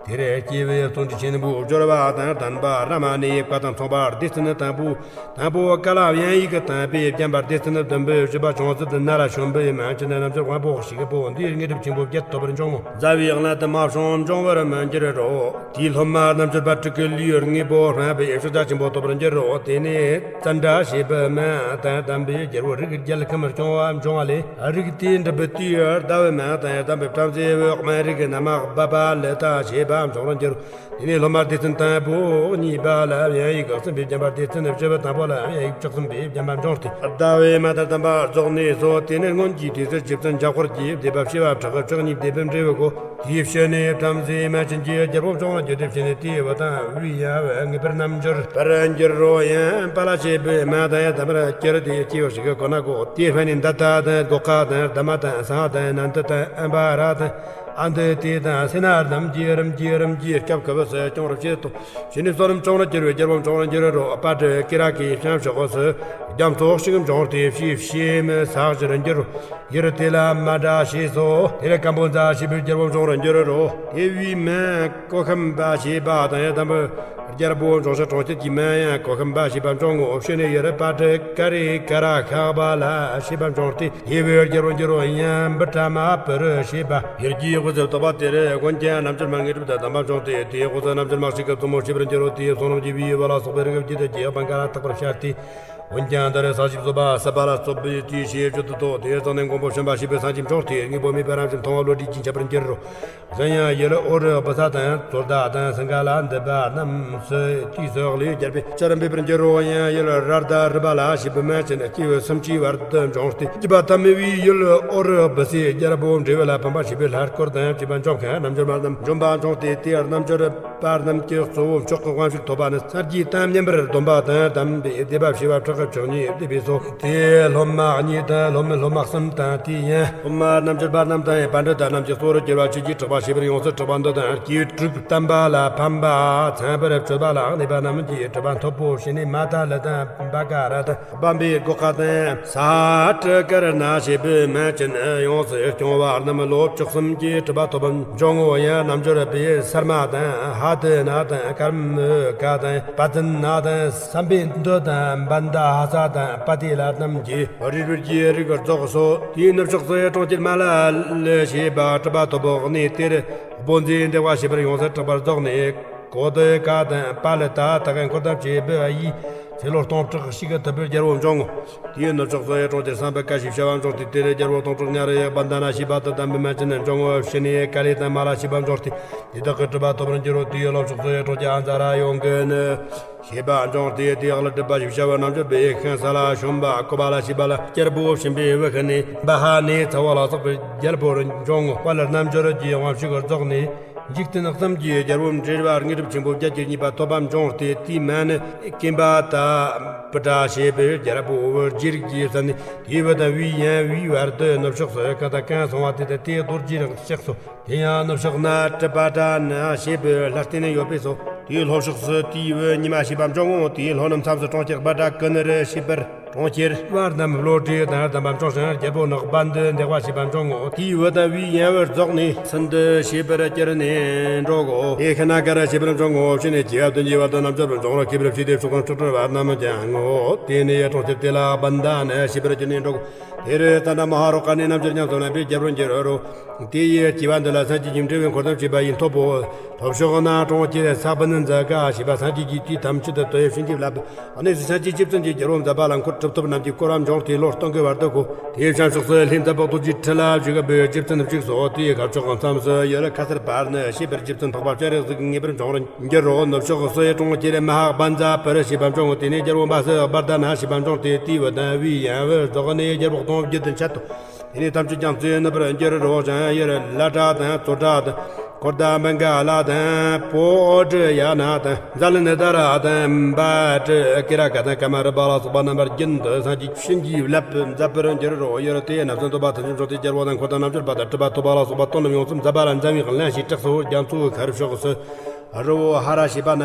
དེར་སྐྱེས་བུ་བརྩོན་འགྲུས་ཆེན་པོས་སྦྱོར་བ་དང་ལྡན་པ་རཱ་མ་ཎའི་བཀའ་དང་མཚུངས་པར་སྡེ་ཚན་དང་པོ། དང་པོ་ཀ་ལ་དབྱིན་ཡིག་དང་པོས་བརྒྱན་པ་སྡེ་ཚན་བདུན་པའི་བཞི་པ་ཅུང་ཟད་ནཱ་ལ་ཞོན་པའི་མན་ཆད་རྣལ་འབྱོར་དབང་པོ་ཞིག་པོ་འདིའི་དངོས་གྲུབ་ཆེན་པོ་བརྒྱད་ཐོབ་པར་འབྱུང་ངོ་། མཛའ་བའི་གནད་དུ་མ་བྱུང་འབྱུང་བར་མི་འགྱུར་རོ། དེའི་སློབ་མ་རྣལ་འབྱོར་པ་དྲུག་གི་ལུས་དངོས་པོ་སྨན་པའི་ཕྱག་རྒྱ་ཆེན་པོ་ཐོབ་པར་འགྱུར་རོ། དེ་ནས་ཙནྡྲ་ཞེས་པའི་སྨན་དང་ལྡན་པའི་རྒྱལ་པོ་རིགས་རྒྱལ་ཁམས་སྐྱོང་བ་འབྱུང་བ་ལས། རིགས་དེའི་འབྲུ་བུ་དེའི་ཟླ་བའི་སྨན་དང་ལྡན་པའི་བྲམ་ཟེ་བའི་སྨན་རིགས་ནམ་མཁའ་པ་ལི་ཏ་ཞེས་པ་འབྱུང་བར་འགྱུར། དེ་ནས་སློབ་མ་སྡེ་ཚན་དང་པོ་གཉིས་པ་ལ་དབྱིན་ཡིག་གསུམ་པས་བརྒྱན་པ། སྡེ་ཚན་བཞི་པ་དང་པོ་ལ་དབྱིན་ཡིག་བཅུ་གསུམ་པས་བརྒྱན་པ་འབྱུང་སྟེ། ཟླ་བའི་སྨན་དང་ལྡན་པ་རྫོགས་ནས་སོ། དེ་ནས་སྔོན་གྱི་དུས་སུ་རྗེ་བཙུན་འཇམ་དཔལ་གྱི་སྡེ་པ་བྱེ་བ་ཕྲག་བཅུ་གཉིས་སྡེ་པའི་འབྲས་བུ་གོ། དེའི་ཕྱི་ནས་བྲམ་ཟེའི་སྨན་ཆེན་གྱི་རྒྱལ་པོ་འབྱུང་བར་འགྱུར་ཏེ། ཕྱི་ནས་དེའི་བུ་དང་བུའི་ཡང་བུ་ངེས་པར་རྣལ་འབྱོར་པར་འགྱུར་རོ། ཡང་པཱ་ལ་ཞེས་པའི་སྨན་དང་ཡང་ལྡན་པར་འགྱུར་ཏེ། སྐྱེ་བ་ཞིག་གི་གོ་ན་གོ། དེའི་ཕན་ནི་འདི་ལྟ་དང་སྒོ་ཁ་དང་འདབ་མ་དང་ཟངས་དང་ནན་ཏི་དང་ཨམ་བ་ར་དང་ཨ་འདི་ཏི་དང་སེ་ན་རྣམས་ཀྱི་རིམ་གྱིས་རིམ་གྱིས་སྐབས་སྐབས་སུ་སྐྱོང་བར་བྱེད་དོ། ཕྱི་ནས་བསོད་ནམས་ཆུང་རུ་གྱུར་པའི་རྒྱལ་པོ་འབྱུང་བར་འགྱུར་རོ། པ་ཏྲི་ཀི་ར་གི་བྱང་ཕྱོགས་སུ་རྒྱ་མཚོ་ཞིག་འབྱུང་སྟེ་ཕྱིའི་ཕྱེ་མའི་ས་གཞིར་འགྱུར་རོ། ཡུལ་དེ་ལ་མ་དྲ་ཞེས་སོ། དེར་ཀམ་བུ་ཛ་ཞེས་པའི་རྒྱལ་པོ་འབྱུང་བར་འགྱུར་རོ། དེ་བས་སྨན་ཀོ་ཁམ་པ་ཞེས་པ་དང་ཡང་ལྡན་པའི་རྒྱལ་པོ་འབྱུང་ཞིང་གྲོང་ཁྱེར་གྱི་སྨན་ཡང་ཀོ་ཁམ་པ་ཞེས་པ་འབྱུང་ངོ་། ཕྱི་ནས་ཡུལ་པ་ཏྲི་ཀ་རེ་ཀ་ར་ཤ་བ་ལ་ཞེས་པ་འབྱུང་སྟེ། དེ་བས་རྒྱལ་པོ་འགྱུར་རོ། ཡང་བི་ཏྲ་མ་པུ་རི་ཞེས་པ་ཡུལ་གྱི་དབུས་སུ་གཏོགས་པ་དེར་འོན་ཀྱང་རྣལ་འབྱོར་མ་དངོས་གྲུབ་དང་ལྡན་པ་འབྱུང་སྟེ། དེའི་དབུས་སུ་རྣལ་འབྱོར་མ་ཞིག་གི་བཙུན་མོ་ཞེས་པར་འགྱུར་རོ། དེའི་བསོད་ནམས་ཀྱི་བུའི་བུ་ལ་སོགས་པའི་རིགས་རྒྱུད་དུ་སྐྱེ་བ་འགའ་ལ་བརྟག་པར་བྱ་སྟེ། འོན་ཀྱང་འདིར་ས་གཞི་བཟོད་པ་ཟད་པ་ལ་སོགས་པའི་དུས་ཞེས་བརྗོད་དུ་དོ། དེའི་རྩ་ནས་མགོན་པོ་བྱམས་པ་ཞེས་པའི་སངས་རྒྱས་འབྱུང་སྟེ། དངོས་པོ་མེད་པའི་རང་བཞིན་མཐོང་བ་བློ་འདྲིས་ཀྱིས་འཆད་པར་འགྱུར་རོ། གཞན་ཡང་ཡུལ་ཨོ་རི་བུ་ས་དང་ཙོར་ད་དང་སིང་ག་ལ་འདི་པ་རྣམས་སུ་དུས་སུ་ལས་རྒྱལ་པོའི་ཆར་འབེབས་པར་འགྱུར་རོ། ཡང་ཡུལ་ར་ད་རི་པ་ལ་ཞེས་པའི་སྨན་ཆེན་སྐྱེས་བུ་སུམ་ཅུའི་བར་དུ་འབྱུང་སྟེ། སྐྱེས་པ་ཐ་མལ་པའི་ཡུལ་ཨོ་རི་བུ་སའི་རྒྱལ་པོ་འབྲས་བུ་ལ་ཕན་པ་ཞེས་པའི་ལྷ་སྐོར་དང་བཅས་པ་འབྱུང་མཁན་རྣལ་འབྱོར་མ་རྣམས་འབྱོན་པ་འབྱུང་སྟེ། དེའི་རྣལ་འབྱོར་པ་རྣམས་ཀྱི་གཙོ་བོ་མཆོག་གི་དབང་ཕྱུག་ཐོབ་པ་ནི་སངས་རྒྱས་དང་མཉམ་པར་སྡོམ་པ་དང་ལྡན་པའི་སྡེ་པ་བྱེ་བ་ཕྲག་བཅུ་གཉིས་སྡེ་པས་སོ། དེའི་སློབ་མ་གཉིས་དང་སློབ་མའི་སློབ་མ་གསུམ་དང་། དེ་ཡང་སློབ་མ་རྣལ་འབྱོར་པ་རྣམས་དང་། པཎྜི་ཏ་རྣམས་ཀྱི་གཙོ་བོར་གྱུར་པ་ཆོས་ཀྱི་གྲགས་པ་ཞེས་པར་ཡོངས་སུ་གྲགས་པ་འདི་དང་། སྐྱེས་བུ་དྲུག་བསྟན་པ་ལ་ཕན་པ་ཚངས་པར་སྤྱོད་པ་ལ་གནས་པ་རྣམས་ཀྱི་གྲུབ་པ་ཐོབ་པོ། ཕྱི་ནས་མ་ད་ལི་དང་བ་ཀ་ར་དང་། བམ་པའི་སྒོ་ཁ་དང་ས་ཏྲི་ཀར་ན་ཞེས་པའི་སྨན་ཆེན་ཡོངས་སུ་སྐྱོང་བ་རྣམས་ལོ་བཅུ་གསུམ་གྱི་གྲུབ་པ་ཐོབ་པར་འབྱུང་ངོ་། ཡང་རྣལ་འབྱོར་པའི་སར་མ་དང་ཧ་ཏི་ན་དང་ཀར་མུ་ཀ་དང་པ་ཙི་ན་དང་སམ་བི་འདུ་དང་བན་ད་ཧ་ས་དང་པ་ཏི་ལ་རྣམས་ཀྱི་རིགས་རུས་ཀྱི་རིགས་རྫོགས་སོ། དེའི་ནུབ་ཕྱོགས་སུ་གྲོང་ཁྱེར་མ་ལ་ལི་ཞེས་པ་གྲུབ་པ་ཐོབ་པོ་གནས། དེར་བོན་ཟེ་འདེགས་པ་ཞེས་པར་ཡོངས་སུ་གྲགས་པ་རྫོགས་ནས། གོ་ཏི་ཀ་དང་པ་ལི་ཏ་དག་གི་འཁོར་དང་བཅས་པའི་ཡིས་ཚེ་ལོ་སྟོང་ཕྲག་གཅིག་གི་ཐུབ་པའི་རྒྱལ་པོ་འབྱུང་ངོ་། དེའི་ནུབ་ཕྱོགས་སུ་གྲོང་ཁྱེར་སམ་བི་ཀ་ཞེས་བྱ་བ་འབྱུང་སྟེ། དེར་རྒྱལ་པོ་སྟོང་ཕྲག་ཉ་རེ་བན་དྷ་ན་ཞེས་པ་དང་ལྡན་པའི་སྨན་ཆེན་འབྱུང་ངོ་། ཕྱི་ནས་ཀ་ལི་དང་མ་ལ་ཞེས་པ་འབྱུང་སྟེ། དེ་དག་གི་གྲུབ་པ་ཐོབ་པར་འགྱུར་རོ། དེའི་ལྷོ་ཕྱོགས་སུ་གྲོང་ཁྱེར་ཨ་ཛ་ར་ཡོང་གི་ནི་ཞེས་པ་འབྱུང་སྟེ། དེའི་ལྷ་སྒྲུབ་པ་ཞེས་བྱ་བ་རྣལ་འབྱོར་པའི་ཤིང་ས་ལ་ཞོན་པ་ཀོ་པ་ལ་ཞེས་པ་ལ་རྒྱལ་པོ་བྱིན་པའི་དབུ་ཁ་ནས་བ་ཧ་ནས་ཚ་བ་ལ་སོགས་པའི་རྒྱལ་པོར་འབྱུང་ངོ་། དཔལ་རྣལ་འབྱོར་གྱི་དབང་ཕྱུག་རྫོགས་ནས། འཇིག་རྟེན་གསུམ་གྱི་རྒྱལ་པོ་འབྲེལ་བ་དངོས་གྲུབ་ཆེན་པོ་བརྒྱད་ཀྱི་གཉིས་པ་ཐོབ་པ་འབྱུང་སྟེ། དེའི་སྨན་ནི་ཀིམ་པ་ཏ་པུ་ཏྲ་ཞེས་པའི་རྒྱལ་པོ་རྗེ་རིགས་ཀྱི་ས་ནི། དེའི་བུ་དང་བུའི་ཡང་བུའི་བར་དུ་ནུབ་ཕྱོགས་སུ་གང་དང་གང་སོང་བ་དེ་དང་དེའི་རྡོ་རྗེ་རིང་གཤེགས་སོ། དེ་ཡང་ནུབ་ཕྱོགས་ན་ཏྲི་པ་ཏྲ་ན་ཞེས་པའི་ལྷ་རྟེན་ཡོད་པས་སོ། དེའི་ལྷོ་ཕྱོགས་སུ་དེའི་བུ་ཉི་མ་ཞེས་པ་འབྱུང་ངོ་། དེའི་ལྷོ་ནུབ་མཚམས་སུ་གྲོང་ཁྱེར་བྷ་དྲ་ཀུ་ནུ་རི་ཞེས་པར། གྲོང་ཁྱེར་བ་རྣམས་བློ་གྲོས་དང་ལྡན་པ་འབྱུང་ཞིང་། རྒྱལ་པོ་ནག་པ་འདི་འདེགས་པ་ཞེས་པ་འབྱུང་ངོ་། དེའི་བུ་དང་བུའི་ཡང་བུ་རྫོགས་ནས་སིན་དུ་ཞེས་པར་གྱུར་ནས་འགྲོ་གོ། དེ་ཤ་ན་ཀ་ར་ཞེས་པར་འབྱུང་ངོ་། ཕྱི་ནས་སྐྱེ་བ་བདུན་གྱི་བར་དུ་རྣལ་འབྱོར་པར་འབྱུང་རོ། སྐྱེས་པར་བྱས་ཏེ་ཕྱོགས་གང་ཆུ་ཁྲོད་བར་རྣམས་ཀྱང་ངོ་། དེ་ནས་གྲོང་ཁྱེར་དེ་ལ་བན་དྷ་ན་ཞེས་པར་གྱུར་ནས་འགྲོ་གོ། དེར་ཙནྡྲ་མ་ཧཱ་རཱུ་ཀ་ནས་རྣལ་འབྱོར་ཉམས་སུ་བླངས་པའི་རྒྱལ་པོར་འགྱུར་རོ། དེ་ཡི་སྐྱེ་བ་འདི་ལ་སངས་རྒྱས་ཀྱི་འབྲས་བུའི་འཁོར་དང་བཅས་པ་ཡིས་ཐོབ་བོ། ལྷོ་ཕྱོགས་ན་གྲོང་ཁྱེར་ས་བི་ནི་ཛ་ཀ་ཞེས་པ་སངས་རྒྱས་ཀྱིས་དུས་ཐམས་ཅད་དུ་དོ་ཡི་བྱིན་གྱིས་བརླབས། གནས་སུ་སངས་རྒྱས་ཀྱི་བྱིན་གྱིས་རྒྱལ་པོ་མཛད་པ་ལ་འཁོར་གྲུབ་ཐོབ་རྣམས་ཀྱིས་བསྐོར་བ་འབྱུང་སྟེ་ལོ་སྟོང་གི་བར་དུ་གོ། དེའི་བྱང་ཕྱོགས་སུ་ལྷའི་མཛད་པ་རྡོ་རྗེ་ཁྲི་ལ་བཞུགས་པའི་རྗེ་བཙུན་བཞུགས་སོ། དེའི་ཁ་ཕྱོགས་མཚམས་སུ་ཡུལ་ཁ་སར་པ་ནི་ཞེས་པའི་རྗེ་བཙུན་འཕགས་པ་སྤྱན་རས་གཟིགས་ངེས་པར་འབྱུང་བར་འགྱུར་རོ། ནུབ་ཕྱོགས་སུ་གྲོང་ཁྱེར་མ་ཧཱ་བཛྲ་པུ་རི་ཞེས་པ་འབྱུང་ངོ་། དེ་ནས་རྒྱལ་པོ་མ་སུ་པར་ད་ན་ཞེས་པ་འབྱུང་སྟེ། དེའི་བུ་དང་བུའི་ཡང་བུ་རྫོགས་ནས་རྒྱལ་པོ་སྟོང་བརྒྱད་དུ་འཆད་དོ། དེ་ནས་ཐམས་ཅད་ཀྱང་ཚེ་ནུབ་པར་འགྱུར་རོ། ཞིང་ཡུལ་ལ་ཏྲ་དང་ཙོ་ཏྲ་དང་ཀོར་དྷ་མ་ག་ལ་དང་པོ་ཏྲི་ཡ་ན་དང་ཛ་ལི་ནི་དྷ་ར་དང་བ་ཏྲི་ཀི་ར་ཀ་དང་ཀ་མ་རུ་པ་ལ་སོགས་པ་རྣམ་པར་རྒྱུན་དུ་སངས་རྒྱས་བྱིན་གྱིས་བརླབས་མཛད་པར་འགྱུར་རོ། ཡུལ་དེ་ན་བཙུན་དུ་པ་ཐམས་ཅད་འབྱུང་སྟེ་རྒྱལ་པོ་དང་འཁོར་དང་རྣལ་འབྱོར་པ་དང་གྲུབ་པ་ཐོབ་པ་ལ་སོགས་པ་དོན་རྣམས་ཡོངས་སུ་མཛད་པ་ལ་མཛད་པའི་ལན་ཞིག་གྲགས་སོ། རྒྱ་མཚོའི་ཁ་རུ་ཕྱོགས་སུ། རི་བོ་ཧ་ར་ཞེས་པ་ན།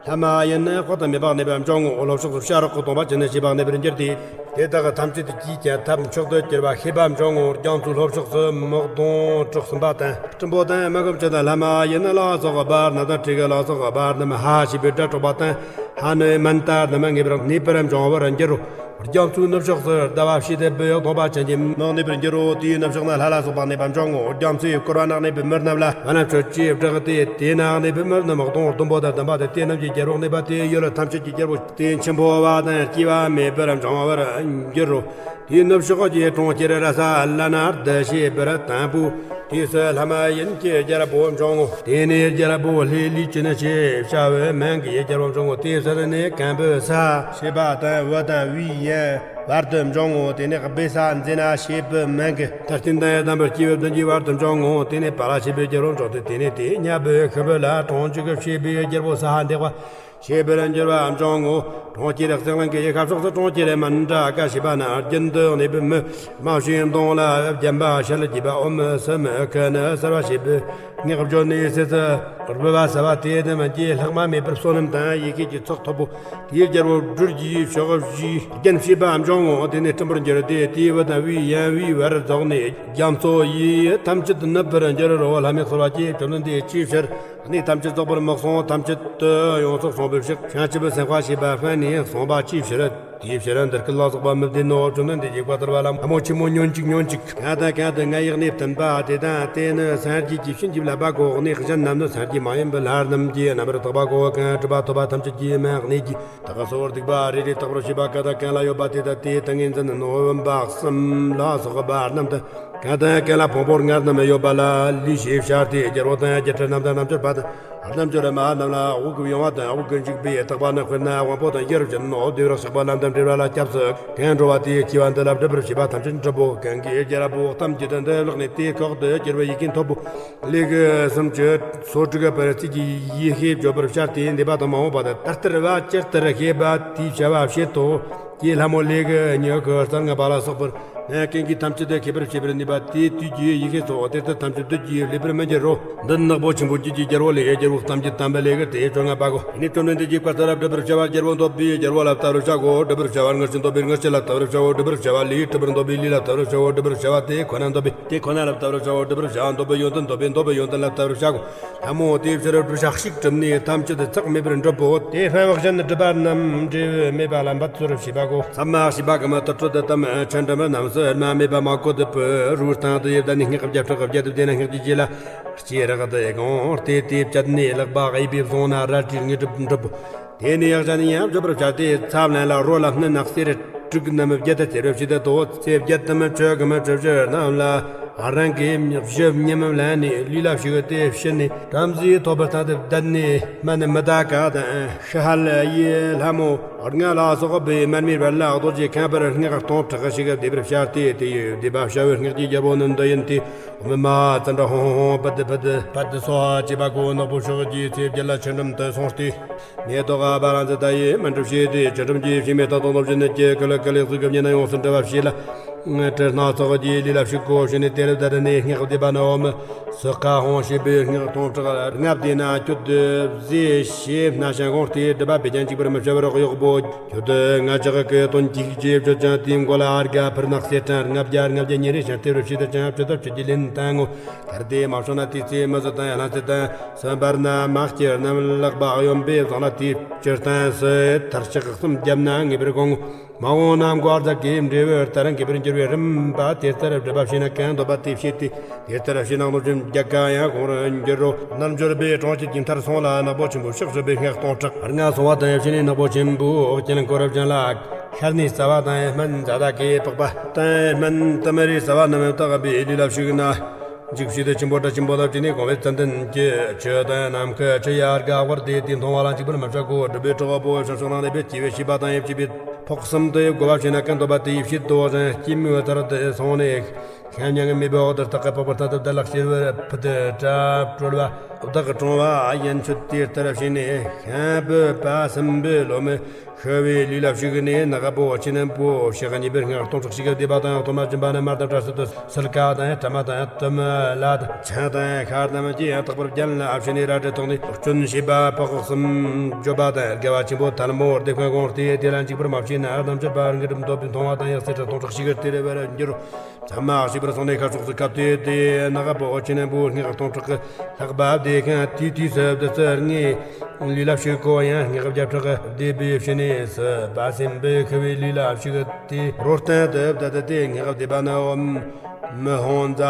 ལྷ་མ་ཡིན་ནི་དཔག་ཏུ་མེད་པ་གནས་པ་འབྱུང་ངོ་། ལྷོ་ཕྱོགས་སུ་བྱ་རོག་གི་སྟོང་པ་ཅན་ནི་ཞེས་པ་གནས་པར་འགྱུར་ཏེ། དེ་དག་གི་ཐམས་ཅད་ཀྱིས་ཀྱང་ཐབས་མཆོག་ཏུ་གྱུར་པ་ཤེས་པ་འབྱུང་ངོ་། རྒྱ་མཚོའི་ལྷོ་ཕྱོགས་སུ་མི་གདོང་གྲོག་གསུམ་པ་དང་། སྲིན་པོ་དང་མི་རྒོད་ཅན་དང་ལྷ་མ་ཡིན་ནི་ལ་སོགས་པ་རྣམས་དང་། དྲེ་གི་ལ་སོགས་པ་རྣམས་ཧ་ཞེས་པའི་སྒྲ་སྒྲོགས་པ་དང་། ཧ་ནི་མན་ད་རྣམས་ངེས་པར་གནས་པར་འབྱུང་བར་འགྱུར་རོ། རྒྱ་མཚོའི་ནུབ་ཕྱོགས་སུ་ཟླ་བ་ཕྱེད་དུ་བུ་ཡི་སྟོང་པ་ཅན་གྱི་མི་གནས་པར་འགྱུར་རོ། དེའི་ནུབ་ཕྱོགས་ན་ལྷ་ལ་སོགས་པ་གནས་པ་འབྱུང་ངོ་། རྒྱ་མཚོའི་བསྐོར་བ་ན་གནས་པའི་མི་རྣམས་ལ་བ་ལན་སྤྱོད་ཅེས་བསྒྲགས་ཏེ། དེ་ན་གནས་པའི་མི་རྣམས་སྟོང་བདུན་པོ་དང་བདུན་པ་དང་། དེ་རྣམས་ཀྱི་རྒྱལ་པོ་གནས་པ་དེ་ཡུལ་ཐམས་ཅད་ཀྱི་རྒྱལ་པོ་སྟེ། འཆི་འཕོ་བ་དང་སྐྱེ་བ་མེད་པར་འབྱུང་བར་འགྱུར་རོ། དེའི་ནུབ་ཕྱོགས་ཀྱི་གྲོང་ཁྱེར་ར་ས་ལ་ན་རྡུ་ཞེས་པར་དང་པོ། དེ་སུ་ལྷ་མ་ཡིན་གྱི་རྒྱལ་པོ་འབྱུང་ངོ་། དེ་ནས་རྒྱལ་པོ་ལྷས་ལུས་ཅན་ཞེས་བྱ་བའི་མིང་གི་རྒྱལ་པོ་འབྱུང་ངོ་། དེ་སུ་ནི་གན་བུ་ས་ཞེས་པ་དང་བུ་དང་བུའི་ཡན་བར་དུ་འབྱུང་ངོ་། དེ་ནས་བེ་ས་མཛེ་ན་ཞེས་པའི་མིང་གི་མཐར་སྟན་དང་ཡི་དམ་པར་སྐྱེས་པའི་བདུན་གྱི་བར་དུ་འབྱུང་ངོ་། དེ་ནས་པ་ལ་ཞེས་པའི་རྒྱལ་པོ་འབྱུང་སྟེ། དེ་ནས་དེ་ཉ་བུ་ཤི་བུ་ལ་གྲོང་འཇུག་ཞེས་པའི་རྒྱལ་པོ་ས་ཧ་འདེགས་པ་ཞེས་པར་འགྱུར་བ་འབྱུང་ངོ་། གྲོང་ཁྱེར་གསེག་ལང་གི་ཡེ་ཤ་ཕྱོགས་སུ་གྲོང་ཁྱེར་མན་དྲ་ཀ་ཞེས་པ་ན་རྒྱུན་དུ་གནས་པའི་མི་མ་ཤེས་མདོང་ལ་བརྒྱན་པ་ཤལ་གྱིས་པ་ཨོམ་སི་མི་ཁི་ནི་སར་བ་ཞེས་པའི་སྔགས་བརྗོད་ནས་སྲིད་དུ་རྦུ་བ་ཟ་བ་དེ་དམ་གྱི་ལྷག་མ་མེད་པར་བསོད་ནམས་དང་ཡེ་ཤེས་ཀྱི་ཚོགས་ཐོབ་བོ། དེའི་རྒྱལ་པོ་སྦྲུལ་གྱི་ཕྱོགས་བཞིའི་རྒྱན་བྱས་པ་འབྱུང་ངོ་། དེ་ནས་སྲིན་པོར་འགྱུར་ཏེ། དེའི་བུ་དང་བུའི་ཡན་བུའི་བར་རྫོགས་ནས་རྒྱ་མཚོ་ཡི་ཐམས་ཅད་ནུབ་པར་འགྱུར་རོ། ལྷ་མི་གསོལ་བ་ཀྱེ། བཅོམ་ལྡན་འདས་ཅིའི་ཕྱིར། གནས་ཐམས་ཅད་རྫོགས་པར་དམིགས་སོང་། ཐམས་ཅད་དུ་ཡོངས་སུ་བཟུང་བའི་ཕྱིར། བྱང་ཆུབ་སེམས་དཔའ་ཞེས་པ་སྨོས་ནས་གསུངས་པ་ཅིའི་ཕྱིར། དེའི་ཕྱིར་འདིར་སྐུ་ལ་སོགས་པ་མི་བདེན་ནོ། བཅོམ་ལྡན་འདས་ཀྱིས་བཀའ་སྩལ་པ་ལ། ལྷ་མོ་ཆེན་མོ་ཉོན་ཅིག་ཉོན་ཅིག་གང་དང་གང་དུ་ང་ཡི་གནས་བསྟན་པ་དེ་དང་། དེ་ནི་སངས་རྒྱས་ཀྱི་བྱིན་གྱིས་བརླབས་པ་གོ། གནས་གཞན་རྣམས་ནི་སངས་རྒྱས་མ་ཡིན་པའི་ལྷ་རྣམས་ཀྱིས་རྣམ་པར་དག་པ་གོ། གང་གྲུབ་པ་ཐོབ་པ་ཐམས་ཅད་ཀྱིས་མ་གནས་ཀྱི། བདག་གི་གསོལ་བ་སྡིག་པ་རེ་རེ་དག་པར་བྱེད་པ་གང་དང་གང་ལ་ཡོད་པ་དེ་དང་། དེའི་ཏིང་ངེ་འཛིན་ནི་བུམ་པ་གསུམ་ལ་སོགས་པ་རྣམས་དང་། གང་དང་གང་ལ་ཕུང་པོ་ལྔ་རྣམས་ཡོད་པ་ལ་ལུས་ཞེས་བྱ་སྟེ། རྒྱལ་པོ་དང་རྒྱལ་ཕྲན་རྣམས་དང་རྣལ་འབྱོར་པ་དང་། རྣལ་འབྱོར་མ་རྣམས་ལ་དབུགས་ཀྱི་དབྱུང་བ་དང་དབུགས་ཀྱི་འཇུག་པས་བཏགས་པ་ནི། དཔེར་ན་དབང་པོ་དང་ཡིད་རབ་ཅན་ནོ། བདེ་བར་གཤེགས་པ་ལམ་དང་འབྲེལ་བ་ལ་སྐྱབས་སུ་གང་འགྲོ་བ་དེའི་སྐྱེ་བ་འདི་ལ་སྒྲུབ་པར་བྱེད་པ་ཐམས་ཅད་འགྲུབ་བོ། གང་གིས་རྒྱལ་པོ་ཐམས་ཅད་འདི་བཀླགས་ནས་དེའི་ཁོག་ཏུ་གྱུར་པའི་ཡིད་ཀྱིས་ཐོབ་བོ། ལས་ཀྱི་སུམ་ཅུ་སོ་དྲུག་པར་རྩིས་ཀྱི་ཡེ་ཤེས་བརྗོད་པར་བྱ་སྟེ། འདས་པ་དང་མ་འོངས་པ་དང་ད་ལྟར་བ་ཇི་ལྟར་ཤེས་པ་དེས་བྱ་བ་བྱེད་དོ། ཀྱེ་ལྷ་མོ་ལས་ཀྱི་མྱུ་གུ་རྩ་ལྔ་པ་ལ་སོགས་པར་ནི་ཀུན་གྱིས་ཐམས་ཅད་དུ་ཤེས་པར་བྱེད་པར་ནུས་པ་དེའི་དུས་ཀྱི་ཡེ་ཤེས་སོ། དེ་ལྟར་ཐམས་ཅད་བདུད་ཀྱིས་བསླད་པར་མི་འགྱུར་རོ། འདི་ནག་པོ་ཆེན་པོ་བརྒྱད་ཀྱི་རྒྱལ་པོ་ལས། རྒྱལ་པོ་ཐམས་ཅད་དམ་པའི་ལས་ཀྱི་སྟེ་བཅོ་ལྔ་པ་གོ། དེ་ནས་བཅོམ་ལྡན་འདས་ཀྱིས་བཀའ་སྩལ་པ། སྒྲུབ་པར་བྱ་བ་རྒྱལ་པོ་འདོད་པའི་རྒྱལ་པོ་ལ་བལྟ་བར་བྱའོ། སྒྲུབ་པར་བྱ་བ་དངུལ་ཆུ་འདོད་པའི་དངུལ་ཆུ་ལ་བལྟ་བར་བྱའོ། སྒྲུབ་པར་བྱ་བ་ལུས་གྲུབ་པར་འདོད་པའི་ལུས་ལ་བལྟ་བར་བྱའོ། སྒྲུབ་པར་བྱ་བ་དེ་ཁོ་ན་འདོད་པའི་དེ་ཁོ་ན་ལ་བལྟ་བར་བྱའོ། སྒྲུབ་པར་བྱ་བ་འདོད་པའི་ཡོན་ཏན་འདོད་པའི་འདོད་པའི་ཡོན་ཏན་ལ་བལྟ་བར་བྱའོ། ལྷ་མོ་དེའི་ཕྱིར་བསྒྲུབ་བྱ་གཅིག་གྲུབ་ནས་ཐམས་ཅད་ཚེགས་མེད་པར་འགྲུབ་བོ། དེ་སྨན་བག་གཞན་སྒྲུབ་པ་རྣམས་འབྲས་བུ་མེད་པ་ལ་འབད་ཚུལ་བྱེད་པ་གོ། ས་མ་ཞེས་པ་གི་མི་དུར་ཁྲོད་དུ་དམ་ཆོས་འདྲི་མི་རྣམས་སུ་སྨན་མེད་པ་མ་གོ་དུ་བུ་རུའི་སྟེང་དུ་ཡིབ་ད་ནི་སྔགས་བརྒྱ་ཕྲག་བརྒྱད་དུ་བཟླས་ན། སྔགས་ཀྱི་རྗེས་ལ་ལྕེ་རེག་སྟེ་དགོངས་ཏེ་དེ་བཅད་ནས་ལག་པ་གཡས་པས་བཟུང་ན་རལ་གྲིའི་དངོས་གྲུབ་འགྲུབ་བོ། དེ་ནས་གཞན་ཡང་བརྗོད་པར་བྱ་སྟེ། ཚབ་ལན་ལ་རོ་ལ་སྣུམ་ནག་གསེར་དྲུག་རྣམས་བརྒྱད་དུ་སྟེར་བར་བྱེད་དོ། ཚེ་བརྒྱད་དམ་ཆོས་གི་མི་ཁྲོ་ཆུ་རྣམས་ལ་རང་གི་གཞུ་ཉི་མ་ལེན་ནས་ལུས་ལ་ཞུགས་ཏེ་ཕྱི་ནས་བྲམ་ཟེའི་ཐོབ་པར་ཐང་དུ་བསྡད་ནས། སྨན་མི་ད་ག་དང་ཤི་ཧ་ལ་ཡི་ལྷ་མོ་ལྔ་ལ་སོགས་པའི་མར་མེའི་བར་ལ་རྡོ་རྗེ་ཁེངས་པར་སྔགས་སྟོང་ཕྲག་ཞིག་བཟླས་པར་བྱ་སྟེ། དེ་ཡི་བཟླས་པ་བྱ་བའི་སྔགས་ཀྱི་རྒྱལ་པོ་ནི་འདི་ཡིན་ཏེ། ཨོཾ་མ་ཙནྡྲ་ཧཱུྃ་ཧཱུྃ་པད་པད་པད་སྭཱ་ཧཱ་ཅེས་པ་གོ། ནག་པོ་ཕྱོགས་ཀྱི་ཚེ་བརྒྱད་ལ་ཆོས་ཁྲིམས་དུ་སོང་སྟེ། མེ་ཏོག་ཨ་བ་ར་ཛི་ཏ་ཡིས་སྨན་སྒྲུབ་བྱས་ཏེ། ཆོས་ཁྲིམས་ཀྱི་ཕྱི་མའི་རྟགས་དང་སྟོབས་བཞིན་ནི་སྐྱེ་ཀུ་ལི་ཀུ་ལེགས་སུ་གི་བརྙན་ཡོངས་སུ་འགྲེལ་བ་བྱས་ལ། སྲིན་སྣ་ཚོགས་ཀྱི་ལུས་ལ་ཞུགས་གོ། ཕྱི་ནས་དེ་རུ་བསྡད་ནས་སྔགས་བཟླས་པ་ནི། ཨོཾ་སྭཱ་ཧཱ་ཧཱུྃ་ཞེས་པའི་སྔགས་སྟོང་ཕྲག་ལྔ་བཟླས་ན། ཁྱོད་བཟླས་ཞེས་སྨྲ་ཞིང་དགོངས་ཏེ། སྒྲིབ་པ་བེ་ཅན་འཇིག་པར་མི་བྱ་བར་གཡོག་པོ། ཁྱོད་ང་ཅག་གི་དོན་གྱིས་ཤིག་ཅེས་བརྗོད་ཅིང་། དེའི་མགོ་ལ་ཨརྒྷ་ཕུར་ནག་གསེར་ཕྲེང་ལྔ་བརྒྱ་ལྔ་བརྒྱ་ཉིན་རེ་བཞིན་སྟེར་བར་བྱེད་དོ། ཅང་བཅུ་དང་བཅུ་གཅིག་ལན་བཏང་ངོ་། གལ་ཏེ་མ་བྱུང་ན་དེའི་ཚེ་མི་བཟོད་དང་ཡ་ལན་ཚེ་དང་། གསུམ་པར་ན་མ་སྐྱེས་རྣམས་ལག་པ་གཡོན་པས་བཟུང་ལ། དེའི་སྤྱིར་བཏང་སུ་མཐར་ཆག་གསུམ་བརྒྱབ་ན་ངེས་པར་འགོང་ངོ་། མ་འོངས་ན་མགོ་བར་དག་གི་འབྲས་བུ་ལྟར་འགེབས་པར་འགྱུར་བའི་རིམ་པ་དེ་ལྟར་སྒྲུབ་པ་བྱས་ན་གང་འདོད་པ་དེ་བྱེད་དེ། དེ་ལྟར་བྱས་ན་གནོད་སྦྱིན་བརྒྱ་ཀ་ཡང་གོང་རུ་འགྱུར་རོ། རྣལ་འབྱོར་པས་གྲོང་ཁྱེར་གྱི་མཐར་སོང་ལ། ནག་པོ་ཆེན་པོ་ཕྱག་བཅུ་པའི་སྔགས་སྟོང་ཕྲག་ལྔ་གསུང་བ་དང་། ཕྱི་ནས་ནག་པོ་ཆེན་པོའི་དཀྱིལ་འཁོར་བརྒྱན་ལ། ཤར་ནས་རྩ་བ་དང་སྨན་ཛ་དྷ་ཀའི་པགས་པ་དང་སྨན་ཏུ་མ་རའི་རྩ་བ་རྣམས་བཏགས་པའི་ལུས་ལ་ཞུགས་ན། འཇིགས་བྱེད་དུ་ཆེན་པོ་དང་ཆེན་པོ་དང་བཅས་ནས་གང་བའི་ཙན་དན་གྱི་ཆུ་དང་ནམ་མཁའི་ཆུ་ཡིས་ཨརྒྷ་དབོར་ཏེ། དེ་མཐོང་བ་ལ་འཇིགས་པར་མི་བྱ་གོ། སྒྲུབ་པའི་གྲོགས་པོ་ཞང་ཞུང་རང་ལས་པའི་སྐྱེ་བའི་བྱིས་པ་དང་ཡབ་སྐྱེས་པའི་ཕོ་གསུམ་དུ་བགོ་བ་བྱས་ན་གང་འདོད་པ་དེ་ཡིས་བྱེད་དོ་ཞིང་། སྐྱེད་མོས་ཚལ་དུ་སོང་ནས་ཤ་མྱང་མེད་པའི་འོག་ཏུ་སྟག་གི་པགས་པ་ལྟ་བུ་བདག་ལ་གཤེར་བར་ཕུལ་ཏེ། སྐྲ་བཀྲོལ་བ་བདག་གི་བཀྲོང་བ་ཡན་ཆོད་དེ་ལྟར་བྱས་ནས། ཤམ་བུ་པ་སྲིན་པོའི་ལོ་མའི་ ཁུ་བའི་ལུས་ལ་ཞུགས་ནས་ནག་པོ་ཆེ་ནན་པོ་ཕྱག་གཉིས་པའི་སྔགས་སྟོང་ཕྲག་གཅིག་གི་བཟླས་པ་དང་གཏོར་མ་སྦྱིན་པ་རྣམས་མར་དང་བྲལ་སྲིད་དུ་སིལ་ཀ་དང་ཕྲ་མ་དང་དུ་མ་ལ་དང་ཆང་དང་ཤ་རྣམས་ཀྱིས་ཡང་དག་པར་བརྒྱན་ལ་ཕྱི་ནས་རལ་གྲི་ཐོགས་ནས་སྐྱོན་བྱས་པ་ཕག་གསུམ་བརྗོད་པ་དང་དགེ་བ་ཆེན་པོ་ཐལ་མོ་སྡེ་ཁན་དགོངས་ཏེ་དེ་ལ་འཇིགས་པར་མ་བྱས་ན་རྣམ་དཔྱོད་པ་དངོས་གྲུབ་འདོད་པའི་མཐོང་བ་དང་ཡང་སྲིད་ཕྲ་སྟོང་ཕྲག་གཅིག་གི་སྟེར་བར་འགྱུར། ཚད་མ་ཞིག་པར་སོང་ནས་ཁ་ཕྱོགས་སུ་ཁ་གཏད་དེ་ནག་པོ་ཆེ་ནན་པོའི་སྔགས་སྟོང་ཕྲག་གི་ལྷག་པ་བཟླས་ཁན་དེའི་དུས་སུ་བདུད་རྩི་ལྔའི་ལུས་ལ་ཞུགས་གོ་ཡང་སྔགས་བརྒྱ་ཕྲག་བཟླས་པའི་ཕྱི་ནས་སྲིད་པ་སེམས་དཔའི་ཁུ་བའི་ལུས་ལ་ཞུགས་ཏེ་རོ་སྟན་དུ་བཏབ་སྟེ་སྔགས་བཟླས་པ་ནི་འོ་མི་ཧོང་ཛ་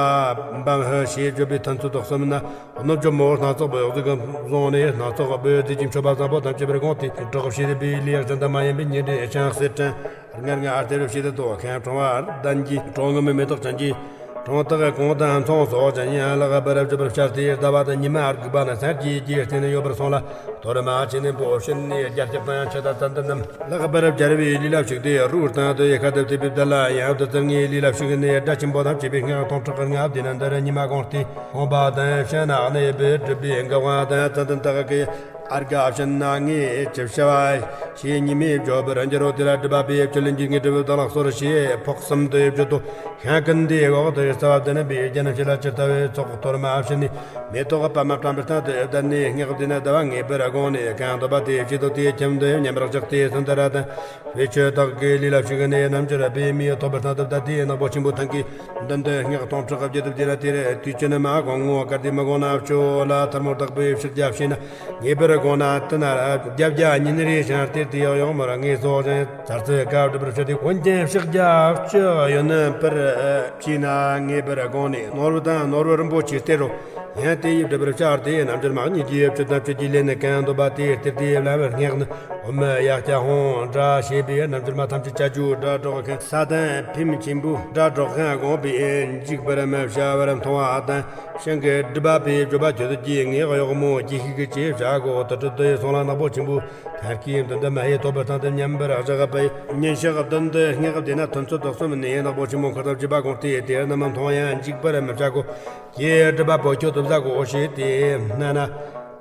བམ་ཧི་ཞེས་བརྗོད་པའི་ཐུན་ཚོད་དུ་གསུམ་ན། གནོད་སྦྱོར་མོ་སྣ་ཚོགས་པའི་འོག་ཏུ་བཟུང་ནས་སྣ་ཚོགས་པའི་རྫས་ཀྱི་མཆོད་པ་བཟང་པོ་ཐམས་ཅད་པར་དགོངས་ཏེ་གྲོགས་བྱེད་པའི་ལས་བཞིན་དུ་མ་ཡིན་པའི་ཉེ་འབྲེལ་ཅང་སེར་ཕྲེང་ལྔར་ལྔ་ཨར་ཏེ་རུ་བྱེད་དུ་དོ་ཁན་གྲོང་བར་ལྡན་གྱི་གྲོང་ངུ་མི་མེ་ཏོག་ཅན་གྱི་གྲོང་དག་གོང་དང་མཚུངས་སོགས་ཀྱང་ཡང་ལག་པར་བརྗོད་པར་བྱ་སྟེ་ཟླ་བ་དང་ཉི་མ་དགུག་པ་ན་སངས་རྒྱས་ཀྱི་རྟེན་ཡོད་པར་སོང་ལ། གཏོར་མ་ཆེ་ནན་པོ་ཕྱི་ནས་རྒྱ་སྐྱེགས་དང་ཆུ་དང་ཙན་དན་རྣམས་ལག་པར་སྦྱར་བའི་ལུས་ལ་ཞུགས་ཏེ་རུ་སྟན་དུ་ཡི་ཁ་དུ་ཐེབས་པའི་བདག་ལ་ཡང་བདུད་རྩི་ལྔའི་ལུས་ལ་ཞུགས་ནས་སྒྲ་ཆེན་པོ་དང་བཅས་པའི་སྔགས་སྟོང་ཕྲག་ལྔ་བཟླས་ན་འདིར་ཉི་མ་གོང་སྟེ་འོངས་པ་དང་ཕྱི་ནང་གནས་པའི་སྒྲུབ་པའི་དགེ་བ་དང་ཙན་དན་དག་གི་ཨརྒ་ཕྱི་ནང་ལྔའི་ཅི་བྱ་བ་ཞེས་ཉི་མའི་བརྗོད་པར་འགྱུར་རོ། དེ་ལ་སྒྲུབ་པ་པའི་བཅུད་ལེན་གྱི་དངོས་གྲུབ་བདག་ལ་གསོལ་ཞེས་ཕོག་གསུམ་དུ་བརྗོད་དོ། ཤིང་ཀུན་དེའི་འོག་ཏུ་རྩ་བ་བདུན་པའི་རྒྱན་ཕྱི་ལ་ཇི་ལྟ་བའི་ཚོགས་གཏོར་མ་ཕྱི་ནས་མེ་ཏོག་པདྨ་བཀྲམ་པའི་སྟེང་དུ་བསྡད་ནས་སྔགས་བཟླས་ན་ཟླ་བ་ངེས་པར་དགོངས་ནས་གང་འདོད་པ་དེ་བྱེད་དོ། དེའི་ཁྱིམ་དུ་མཉམ་པར་བཞག་སྟེ་སུ་འདི་ར་དང་བེ་ཆོད་དག་གི་ལུས་ལ་ཞུགས་ནས་རྣམ་འགྱུར་པའི་མིའི་ཐོབ་པར་སྟན་ཏུ་བསྡད་དེ་ནག་པོ་ཆེན་པོ་ཐང་གི་མདུན་དུ་སྔགས་སྟོང་ཕྲག་བརྒྱད་དུ་བཟླས་ལ་དེར་དུས་ཀྱི་ནི་མ་གོང་ངོ་བཀར་ཏེ་མི་དགོངས་ན་ཕྱོགས་ལ་ཐལ་མོ་བཏགས་པའི་ཕྱག་རྒྱ་བྱས་ན། ངེས་པར་དགོངས་ན་དེ་ན་ར་བརྒྱ་བརྒྱ་ཉིན་རེ་ཞིང་སྟེར་ཏེ་ཡང་ཡང་མོ་ར་ངེས་སོ་ཞིང་ཚར་ཚོད་དཀའ་སྒྲུབ་པར་བྱ་སྟེ། འོན་ཀྱང་ཕྱག་རྒྱ་ལྕི་ཡོད་ནི་པར་བྱས་ན་ངེས་པར་དགོངས་ནས་ནོར་བུ་དང་ནོར་བུ་རིན་པོ་ཆེ་སྟེར་རོ། ཡང་དེ་ཡིས་སྒྲུབ་པར་བྱ་སྟེ་རྣམ་འགྱུར་མ་གཉིས་ཀྱི་བཅུད་དང་བཅུད་ཀྱི་ལས་ནི་གང་འདོད་པ་དེ་སྟེར་ཏེ་བླ་མར་སྔགས་ནི་འོ་མི་ཡ་སྐྱ་ཧོང་སྒྲ་ཞེས་པའི་རྣམ་འགྱུར་མ་ཐམས་ཅད་ཅ་ཅུ་སྒྲ་སྒྲོག་མཁན་ས་དང་ཕིམ་ཆེན་པོའི་སྒྲ་སྒྲོག་མཁན་དགོངས་པས་འཇིགས་པར་མི་བྱ་བར་མཐོང་བ་དང་། ཤིང་གི་སྒྲིབ་པ་པས་བརྗོད་པ་ཁྱོད་ཀྱིས་ངའི་གཡོག་མོ་ཀྱི་ཤིག་གི་ཅེས་བྱ་གོ། དུ་དྲི་དུ་ཡི་སོང་ལ་ནག་པོ་ཆེན་པོ་ཐར་གྱི་མདུན་དུ་མ་ཧེ་ཐོབ་པར་སྟན་ཏེ་མཉམ་པར་བཞག་པའི་ཉིན་ཞག་བདུན་དུ་སྔགས་བཟླས་ན་ཐུན་ཚོད་དག་གསུམ་ནས་ནག་པོ་ཆེན་པོ་འཁོར་དང་བཅས་པ་དགོངས་ཏེ་དེ་རྣམས་མཐོང་ཡང་འཇིགས་པར་མི་བྱ་གོ། ཀྱེ་སྒྲིབ་པ་པོ་ཁྱོད་དུ་བཟའ་གོ་ཞེས་དེ་སྨྲས་ན།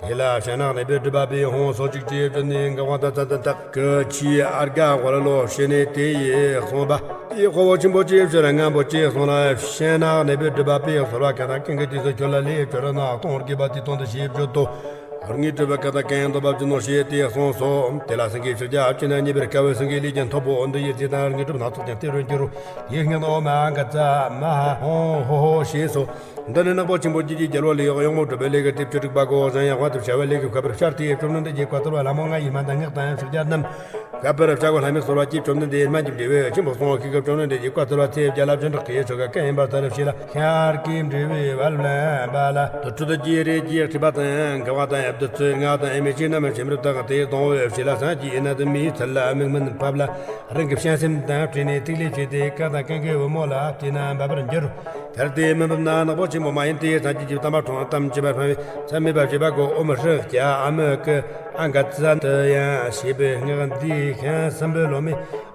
དེ་ལ་ཕྱི་ནང་གནས་པའི་སྒྲིབ་པ་པས་ཧོང་སོ་གཅིག་ཅེས་བརྗོད་ནས་འགག་པ་དང་ཙན་དན་དག་གི་ཆུའི་ཨརྒ་ཧོར་ལོ་ཞེས་ནས་དེ་ཡིས་གསུངས་པ། དེའི་ཁོ་བོ་ཆེན་པོ་ཅེས་ཕྱིར་རྔམ་པོ་ཅེས་གསུངས་ལ། ཕྱི་ནང་གནས་པའི་སྒྲིབ་པ་པས་གསོལ་བ་གང་དང་གང་གི་དུས་སུ་ཁྱོད་ལ་ལས་ཁྱོད་རང་ནག་སྟོང་དགོས་པ་དེ་དོན་དུ་ཞེས་བརྗོད་དོ། ཧོར་ངའི་སྒྲིབ་པ་གང་དང་གང་འདོད་པ་བྱིན་ནོ་ཞེས་དེ་གསུངས་སོ། དེ་ལ་སེང་གེའི་ཕྱག་རྒྱ་ཨ་ཅེ་ན་མཉེས་པར་དཀའ་བའི་སེང་གེའི་ལུས་ཀྱང་ཐོབ་བོ། འདི་ཡི་རྗེས་དང་དངོས་གྲུབ་སྣ་ཚོགས་ཀྱང་སྟེར་རུ་འགྱུར་རོ། དེའི་སྔགས་ནི་ཨོ་མ་ཨ་ག་ཙ་མ་ཧ་ཧོང་ཧོ་ཧོ་ཞེས་སོ། འདི་ནི་ནག་པོ་ཆེན་པོ་རྒྱུད་ཀྱི་རྒྱལ་པོ་ལས་གཡོག་མོ་གྲུབ་པའི་ལས་ཀྱི་སྡེབ་བཅུ་དྲུག་པ་གོ། གཞན་ཡང་དབང་དུ་བྱ་བའི་ལས་ཀྱི་བཀའ་པར་ཤར་ཏེ་བཅོམ་ལྡན་འདས་ཀྱིས་བཀའ་གཏོར་བ་ལྷ་མོ་ལྔ་ཡི་སྨན་དང་སྔགས་དང་ཕྱག་རྒྱ་རྣམས་བཀའ་པར་བྱ་གོ། ལྷ་མོས་གསོལ་བ་གྱིས་བཅོམ་ལྡན་འདས་སྨན་གྱི་འབྲས་བུ་ཆེན་པོ་གསུང་ཤིག་གི། བཅོམ་ལྡན་འདས་ཀྱིས་བཀའ་གཏོར་བ་ཚེ་བརྒྱ་ལ་བྱིན་གྲོགས་ཀྱི་ཆོ་ག་གང་ཡིན་པ་ལྟར་བྱས་ལ། ཤར་གྱི་འབྲས་བུའི་བལ་བླངས་པ་ལ་དུར་ཁྲོད་ཀྱི་རས་ཀྱིས་བཀྲུས་པ་དང་དགེ་བ་དང་བདུད་རྩི་ལྔ་དང་ཨེ་མའི་ཆུ་རྣམས་ཆེམ་རིབ་དག་སྟེ་སྡོང་བོའི་ཕྱི་ལ་སངས་རྒྱས་ཡིན་ན་དུ་མིའི་ཚུལ་ལ་མིག་སྨན་ཕབ་ལ། རང་གི་བཤང་སེམས་དང་བྲལ་ནས་ཐིག་ལེ་བྱས་ཏེ་གང་དང་གང་གི་བུ་མོ་ལ་བལྟས་ན་འབབ་པར་འགྱུར། གལ་ཏེ་མི་འབབ་ན་ནག་པོ་ཆེན་པོ་མ་ཡིན་ཏེ། སངས་རྒྱས་ཀྱི་བསྟན་པ་ཁྲོམ་གཏམ་བྱེད་པར་ཕན་པའི་ཚད་མེད་པ་བྱེད་པ་གོ། ཨོཾ་ཧྲཱིཿ་ཨ་མི་ཀི་ཨ་ག་ཙ་དུ་ཡང་ཞེས་པའི་སྔགས་འདིས་ཤིང་སྲིན་པོའི་ལོ་མའི་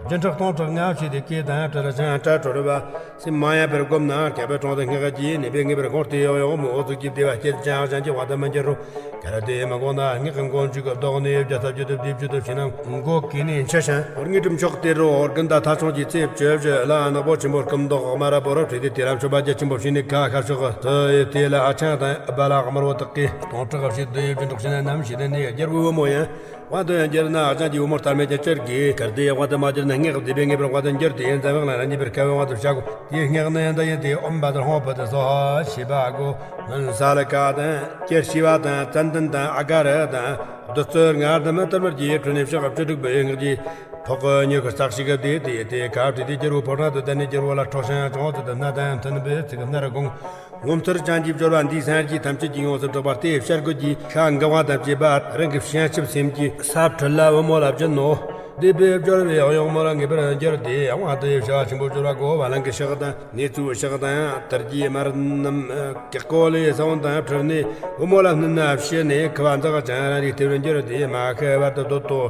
རྒྱུན་ཁྲག་སྟོང་ཕྲག་ལྔ་བྱས་ཏེ་སྐེ་དང་དྲི་ལ་ཆང་སྐྲ་གྲོལ་བ། སེམས་མ་ཡེངས་པར་བསྒོམས་ན་ཁྱབ་པའི་གྲོང་དུ་སྔགས་ཀྱིས་ནད་པའི་ངེས་པར་དགོངས་ཏེ་ཡང་ཡང་མི་འོ་ཟུག་གི་བདེ་བ་སྐྱེད་ཅིང་གཞན་གྱི་དབང་དུ་མི་འགྱུར་རོ། གལ་ཏེ་མི་དགོངས་ན་སྔགས་ཀྱི་མགོ་མཇུག་བཟློག་ནས་བརྒྱ་རྩ་བརྒྱད་དུ་བཟླས་བརྗོད་དུ་ཕྱི་ནང་མགོ་གི་ནས་འཆི་ཞིང་། ཧོར་ངའི་སྒྲུབ་མཆོག་སྟེ་རོ། དགུན་ཟླ་ཐ་ཆུང་གི་ཚེས་བཅུ་བཞི་ལ་ནག་པོ་ཆེན་པོ་སྐུ་མདོག་དམར་པོ་རབ་འཁྲུད་དེ་དེ་ལ་མཆོད་པ་རྒྱ་ཆེན་པོ་བྱས་ནས་ག་ཤར་ཕྱོགས་སུ་ཡི་དེ་ལ་ཨ་ཆང་དང་ཨ་བ་ལ་དམར་པོ་དག་གིས་སྟོང་ཕྲག་བཞི་བདུན་ཡོད་པའི་འབྲོག་ཆེན་རྣམས་ཞིག་ནས་རྒྱལ་པོའི་བུ་མོ་ཡང་། དབང་དུ་ཡང་འགྱུར་ན་གཞན་གྱི་བུ་མོར་ལྟར་མེད་ཀྱང་ཅིར་གྱིས། གལ་ཏེ་དབང་དུ་མ་གྱུར་ན་སྔགས་བཟླས་པའི་ངེས་པར་དབང་དུ་འགྱུར་ཏེ་འཛམ་བུ་གླིང་ལ་མཉེས་པར་དཀའ་བའི་དབང་དུ་བྱ་དགོས། དེའི་སྔགས་ནི་འདི་ཡིན་ཏེ། ཨོཾ་བཛྲ་ཧོཿ་ཕཊ་སྭཱ་ཧཱ་ཞེས་པ་གོ། སྔོན་སཱ་ལ་ཀ་དང་སྐྱེར་ཤི་བ་དང་ཙན་དན་དང་ཨ་ག་རུ་དང་བདུད་རྩི་ལྔ་དང་དར་མར་གྱིས་ཁྲོས་ནས་ཕྱག་བཅུ་དྲུག་པའི་སྔགས་ཀྱིས་ཕོག་གི་མྱུ་གུ་རྩ་ཞིག་གི་བཟླས་ཏེ་དེ་ཁ་བྲིས་ཏེ་རྒྱལ་པོའི་ཕོ་བྲང་དུ་བསྡད་ནས་རྒྱལ་པོ་ལ་ཁྲོ་ཞིང་ཅུང་ཙམ་དུ་སྣ་དང་མཐུན་པའི་ཚིག་སྣར་དགོངས། ངོ་མཚར་ཅན་གྱི་སྦྱོར་བ་འདིས་སངས་རྒྱས་ཐམས་ཅད་ཀྱི་ཡོངས་སུ་གྲགས་པ་སྟེ། བྱ་རྒོད་ཀྱི་ཤ་འགག་པ་དང་བཅས་པ་རང་གི་བྱང་ཆུབ་སེམས་ཀྱི་ས་བྲལ་ལ་བུ་མོ་ལ་སྦྱིན་ནོ། བཟླས་པའི་སྦྱོར་བས་གཡོག་མོ་ལ་ངེས་པར་འགྱུར་ཏེ། དབང་དུ་བྱ་བ་ཆེན་པོ་སྦྱོར་བ་གོ། བ་ལང་གི་ཤག་དང་ནེ་ཙོའི་ཤག་དང་དར་གྱི་མར་རྣམས་ཀྱི་ཀོ་ལའི་ས་བོན་དང་འཁྲུལ་ནས་བུ་མོ་ལ་བསྣུན་ན་ཕྱི་ནས་ཁུ་བ་འཛག་ཅིང་རང་རིག་སྟེར་བར་འགྱུར་ཏེ་མ་ཁུ་བར་དུ་འདོད་དོ།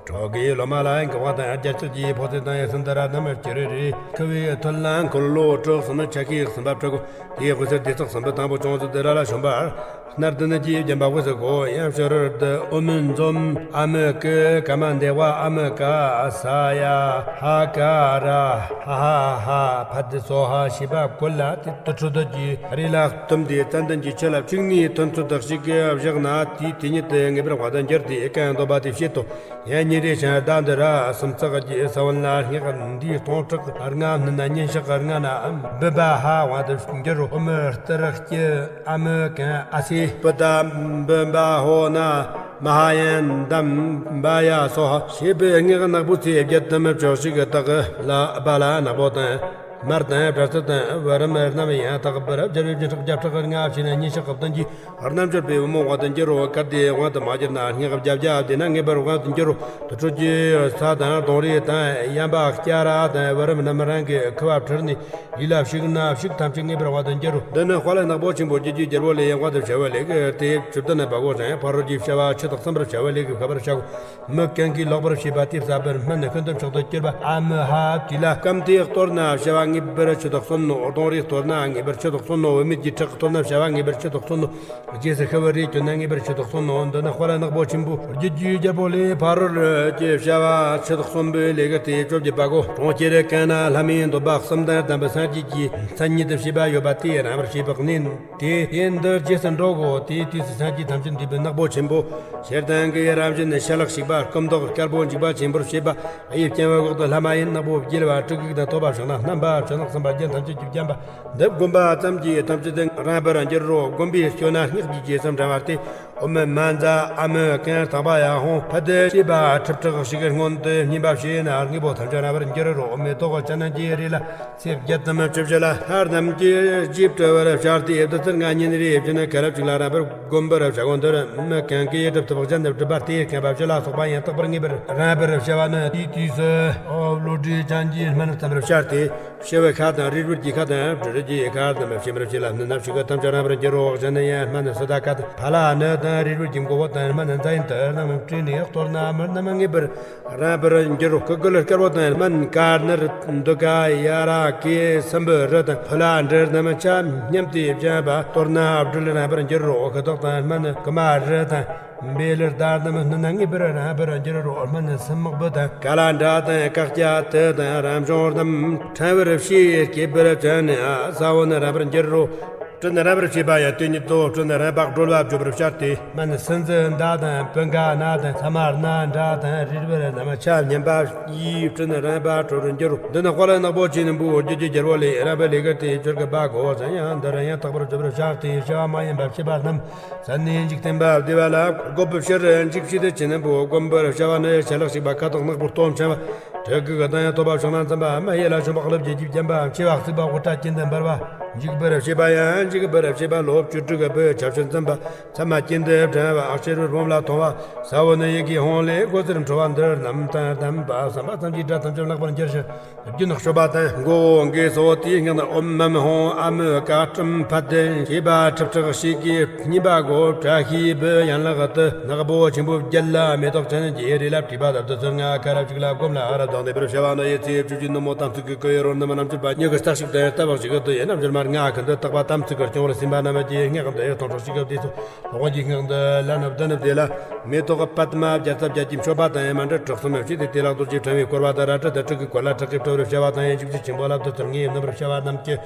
གྲོགས་ཀྱི་ལོ་མ་ལ་འགག་པ་དང་རྒྱ་ཆགས་ཀྱི་ཕོ་ཚོད་དང་ཡང་སུན་དར་རྣམས་ཀྱི་རེ་རེ་ཁུ་བའི་ཐོད་ལ་འཁོར་ལོ་དྲུག་གསུམ་ཆ་ཤས་གསུམ་པ་དྲུག་དེའི་དབུས་སུ་སྡེ་ཚོགས་གསུམ་པོ་དང་པོ་ཅུང་ཟད་དེ་ར་ལ་བྱོན་པར། སྣར་དུ་ནི་ཀྱི་བརྒྱན་པ་དབུས་སུ་གོ་ཡང་ཤོ་རུར་དུ་ཨོ་མིན་འཛོམ་ཨ་མི་ཀི་ཀ་མ་འདེ་བ་ཨ་མི་ཀ་ས་ཡ་ཧ་ཀ་ར་ཧ་ཧ་ཧ་ཕ་དི་སོ་ཧ་ཞེས་པ་བཀོད་ལ། དེ་དུ་ཁྲོ་དུ་གྱི་རི་ལ་གཏུམ་དེ་ཙན་དན་གྱི་ཆུ་ལ་བཅུག་ནས་ཐོན་ཚུལ་དག་ཞིག་གི་བཞག་ན། དེའི་དེ་ཉིད་དུ་ངེས་པར་དབང་དུ་འགྱུར་ཏེ་གང་འདོད་པ་དེ་བྱེད་དོ། ཡང་ཉིན་རེ་ཆང་ཟླ་འདི་ར་སུམ་ཚགས་ཀྱི་ས་བོན་ལ་སྔགས་འདིའི་སྟོང་ཕྲག་ལྔ་སྣོན་ན་ཉིན་ཞག་ལྔ་ན་འབུམ་པ་ཧ་དབང་དུ་འགྱུར་རོ། ཨོ་མི་སྟི་རག་སྐྱི་ཨ་མི་གན་ཨ་སེ་པུ་ཏ་འབུམ་པ་ཧོ་ན་མ་ཧ་ཡན་དམ་པ་ཡ་སོ་ཧ་ཞེས་པའི་སྔགས་ནག་པོ་ཚེས་བརྒྱད་དམ་བཅུ་གཅིག་གི་དག་ལ་བ་ལ་ནག་པོ་དང་། མར་དང་བྲ་ཚི་དང་བུ་རམ་རྣམས་ཡང་དག་པར་སྦྱར་བའི་བྱིན་ཕྲག་བརྒྱ་ཕྲག་ལྔ་བྱས་ན་ཉིན་ཞག་བདུན་གྱི་རྣམ་འབྱོར་པའི་བུ་མོ་དབང་དུ་འགྱུར་རོ། གལ་ཏེ་དབང་དུ་མ་གྱུར་ན་སྔགས་བརྒྱ་བརྒྱ་བཟླས་ན་ངེས་པར་དབང་དུ་འགྱུར་རོ། དུར་ཁྲོད་ཀྱི་ས་དང་གདོང་རིས་དང་ཡན་པ་སྐྱ་ར་དང་བུ་རམ་རྣམས་རང་གི་ཁུ་བ་ཁྲིར་ནས་ཡིད་ལ་ཕྱུག་ན་ཕྱུག་ཐམས་ཅད་ངེས་པར་དབང་དུ་འགྱུར་རོ། འདི་ནི་དཔལ་ནག་པོ་ཆེན་པོ་རྒྱུད་ཀྱི་རྒྱལ་པོ་ལས་དབང་དུ་བྱ་བའི་ལས་ཀྱི་དེ་བཅུ་བདུན་ནི་བ་གོ་ཞིང་ཕ་རོལ་གྱི་བྱ་བ་ཆུ་དག་གསུམ་པར་བྱ་བའི་ལས་ཀྱི་ཁ་བར་བྱའོ། མི་གང་གིས་ལོག་པར་བྱས་པ་དེ་བསགས་པར་སྨན་ནི་ཤིན་ཏུ་མཆོག་ཏུ་གྱུར་པ་ཨ་མི་ཧ་དེ་ལ་སྐམ་དེ་གཏོར་ན་བྱ་བ་ངེས་པར་ཆུ་དོག་གསུམ་ནོ། གདོང་རིས་གཏོར་ན་ངེས་པར་ཆུ་དོག་གསུམ་ནོ། བུད་མེད་ཀྱི་ཁྲག་གཏོར་ན་བྱ་བ་ངེས་པར་ཆུ་དོག་གསུམ་ནོ། རྗེས་སུ་ཤི་བའི་རིགས་གྱུར་ན་ངེས་པར་ཆུ་དོག་གསུམ་ནོ། འདི་ནི་དཔལ་ནག་པོ་ཆེན་པོ་རྒྱུད་ཀྱི་རྒྱལ་པོ་ལས་ཕ་རོལ་གྱི་བྱ་བ་ཆུ་དོག་གསུམ་པོའི་ལས་ཀྱི་དེ་བཅོ་བརྒྱད་པ་གོ། གྲོང་ཁྱེར་གང་ན་ལྷ་མིའི་འདོད་པ་གསུམ་དང་ལྡན་པའི་སངས་རྒྱས་ཀྱི་མཚན་ཉིད་དུ་བྱས་པ་ཡོད་པ་དེ་རང་བར་བྱས་པ་ནི། དེ་ཡིན་འདིར་རྗེས་སུ་འགྲོ་གོ། དེའི་དུས་སུ་སངས་རྒྱས་ཐམས་ཅད་འདུས་པའི་ནག་པོ་ཆེན་པོ། ཞེ་སྡང་གི་རང་བཞིན་ནི་ཞལ་ལག་ཞིག་པ་སྐུ་མདོག་དཀར་པོ་འཇིགས་པ་ཆེན་པོར་བྱེད་པ། དབྱིབས་བརྐྱང་བའི་འོག་ཏུ་ལྷ་མ་ཡིན་ནག་པོ་བརྒྱལ་བ་དྲུག་གི་དང་ཐོབ་པ་བྱུང་ན། རྣམ་པ་བྱིན་ལག་གསུམ་པ་རྒྱན་ཐམས་ཅད་ཀྱིས་བརྒྱན་པ། འདི་བསྒོམ་པ་ཙམ་གྱིས་ཐམས་ཅད་དེ་རངས་པར་འགྱུར་རོ། བསྒོམ་པའི་སྐྱོན་ན་སྔགས་ཀྱི་རྗེས་སུ་འབྲང་བ་སྟེ། ཨོ་མི་མ་ཛ་ཨ་མི་གན་དག་པ་ཡ་ཧོང་ཕ་དེ་ཅེས་པ་ཁྲི་ཕྲག་ཞིག་གི་སྔོན་དུ་བསྙེན་པ་བྱས་ན་དངོས་པོ་ཐམས་ཅད་རངས་པར་འགྱུར་རོ། ཨོ་མི་ཏོག་ཅན་གྱི་རི་ལ། ཚེས་བརྒྱད་དམ་བཅུ་བཞི་ལ་ལྷ་རྣམས་ཀྱིས་རྗེས་སྤྲོ་བར་བྱ་སྟེ། བདུད་རྩི་ལྔ་ཉིན་རེ་བཞིན་ག་རབ་ཅིག་ལ་རངས་པར་བསྒོམ་པར་བྱ་བོ་འདིར་མི་གང་གིས་སྒྲུབ་ཐུབ་གཞན་དུ་སྒྲུབ་པ་སྟེ། མཁན་པ་བཅུ་ལ་སོགས་པ་ཡང་དག་པར་ངེས་པར་རངས་པར་བྱ་བ་ནི། དེའི་དུས་སུ་ཨོ་བློ་གྲོས་ཅན་གྱི་སྨན་བརྩམ་པར་བྱ་སྟེ། ཤི་བའི་ཁ་དང་རིལ་བུར་གྱི་ཁ་དང་སྦྲུལ་གྱི་ཁ་རྣམས་ཕྱིན་པར་བྱེད་ལ། སྣོད་སྣ་ཕྱི་ཁ་ཐམས་ཅད་རངས་པར་འགྱུར་རོ། གཞན་ནི་ཡང་སྨན་སོ་ད་ཁ་དང་ཕ་ལ་སྣོད་དང་རིལ་བུར་གྱི་མགོ་བོ་དང་སྨན་རྫ་ཡིན་དུ་རྣམས་བཀྲུས་ནས་གཏོར་ན་མི་རྣམས་ངེས་པར་རངས་པར་འགྱུར་རོ། ཁུ་གུལ་དཀར་པོ་དང་སྨན་དཀར་ནར་འདུ་ཀ་ཡ་ར་གི་སྲམ་བུ་རི་དང་ཕུ་ལ་འབྲུ་རྣམས་ཆ་མཉམ་དུ་སྦྱངས་པ་གཏོར་ན་སྦྲུལ་རངས་པར་འགྱུར་རོ། ཁུ་ཏོག་དང་སྨན་ཀུ་མ་རི་དང་བེ་ལུར་དར་རྣམས་སྣོད་ན་ངེས་པར་རངས་པར་འགྱུར་རོ། སྨན་སྲིན་མག་བུ་དང་ཀ་ལ་འདྲ་དང་ཀག་ཀྱ་ཏི་དང་རམ་བྱུང་རྣམས་ཕྲེང་བར་ཕྱིས་སྐེད་པར་བྱས་ནས་ས་བོན་རངས་པར་འགྱུར་རོ། སྤྲིན་རངས་པར་བྱེད་པ་ཡང་དེ་ཉིད་དོ། སྤྲིན་རངས་པ་སྒྲོལ་བ་བརྗོད་པར་བྱ་སྟེ། སྨན་སྲིན་རྩི་མདའ་དང་པུན་ག་ན་དང་ས་མར་སྣ་འདྲ་དང་རིལ་བུ་རྣམས་ཆ་མཉམ་པ་ཡིས་སྤྲིན་རངས་པ་སྤྲོ་བར་འགྱུར་རོ། འདི་ནི་དཔལ་ནག་པོ་ཆེན་པོའི་རྒྱུད་ཀྱི་རྒྱལ་པོ་ལས་རངས་པའི་ལས་ཀྱི་དེ་ཆོས་ཀྱི་བ་གོ་ཟན་ཡང་འདི་ར་ཡང་དག་པར་བརྗོད་པར་བྱ་སྟེ། བྱ་བ་མ་ཡིན་པ་བྱེད་པ་རྣམས་ཟད་ནས་འཇིག་རྟེན་པ་བདེ་བ་ལ་སྒོ་བུ་ཕྱིར་འཇིག་བྱེད་དུ་ཆེན་པོ་བསྒོམ་པར་བྱ་བ་ནི། ཆ་ལག་ཞིག་པ་ཁ་དོག་ནག་པོ་སྟོབས་ཆེན་པ། དྲུག་གི་གདངས་ཡང་ཐོབ་པ་བྱུང་ན་འཚམ་པ་མ་ཡེ་ལ་བྱུང་བ་ཀླུ་བརྒྱད་ཀྱིས་བརྒྱན་པའམ་ཆེ་བ་གཙིགས་པ་དབུ་སྐྲ་གྱེན་དུ་འབར་བ། འཇིགས་པར་བྱེད་པ་ཡང་འཇིགས་པར་བྱེད་པ་ལོ་བཅུ་དྲུག་གི་བུ་ཆབ་ཆུ་འཛིན་པ། མཚན་མ་གྱེན་དུ་བསྒྲེང་བ་ཨག་ཤེ་རུའི་སྦོམ་ལ་མཐོང་བ། ས་བོན་ནི་ཡི་གེ་ཧོང་ལས་སྒོ་ཟེར་འཕྲོ་བ་འདིར་རྣམ་ཐར་དམ་པ་བསམ་པ་ཙམ་གྱིས་དགྲ་ཐམས་ཅད་བརླག་པར་འགྱུར་ཞིང་། རྒྱུན་གཤོག་པ་དང་མགོ་བོ་འགས་སོ། དེའི་སྔགས་ནི་ཨོཾ་མཾ་ཧོང་ཨ་མི་ཀ་ཀྲུམ་ཕཊ་ཞེས་པ་ཁྲི་ཕྲག་ཞིག་གིས་བསྙེན་པ་གོ། བཀྲ་ཤིས་པའི་ཡན་ལག་ཏུ་ནག་པོ་ཆེན་པོ་བརྒྱད་ལ་མེ་ཏོག་ཅན་གྱི་རིལ་ལ་བྲིས་པ་དང་བདུད་རྩི་ལྔ་ཁ་རབ་ཅིག་ལ་བསྒོམ་ལ། ཨ་རབ་དང་ལྡན་པར་བྱ་བ་ནི། ཡི་ཚེ་བཅུ་བཞི་ནུབ་མོ་དམ་ཚིག་གི་སྐུ་ཡི་རོ་རྣམས་རྣམ་བཅུ་པ་ཉི་ཤུ་རྩ་གཅིག་དང་རྟ་བག་ཞིག་གི་དུ་ཡི་རྣམ་འགྱུར་མར་ལྔ་ཁུ་འདུ་བརྟག་པ་དམ་ཚིག་གི་སྐྱོང་བར་སེམས་པ་རྣམས་ཀྱི་སྔགས་འདི་ཡི་སྟོང་ཕྲག་གཅིག་གི་བདེ་སོ། ལོག་གི་སྔགས་འདི་ལ་ནི་བདུན་ནི་བདེ་ལ། མེ་ཏོག་པདྨ་བརྒྱ་རྩ་བརྒྱད་ཀྱི་མཆོད་པ་དང་མཎྜལ་དྲུག་གསུམ་བྱས་ཏེ། དེ་ལ་རྡོ་རྗེ་ཕྲེང་བའི་བསྐོར་བ་དང་རལ་གྲི་དང་ཁྲི་གི་གོ་ལ་ཁྲག་གིས་བྲི་བར་བྱ་བ་དང་། ཡང་འཇིགས་བྱེད་ཆེན་པོ་ལ་བདུད་རྩི་ལྔས་བསྣུན་པར་བྱ་བ་རྣམས་ཀྱི་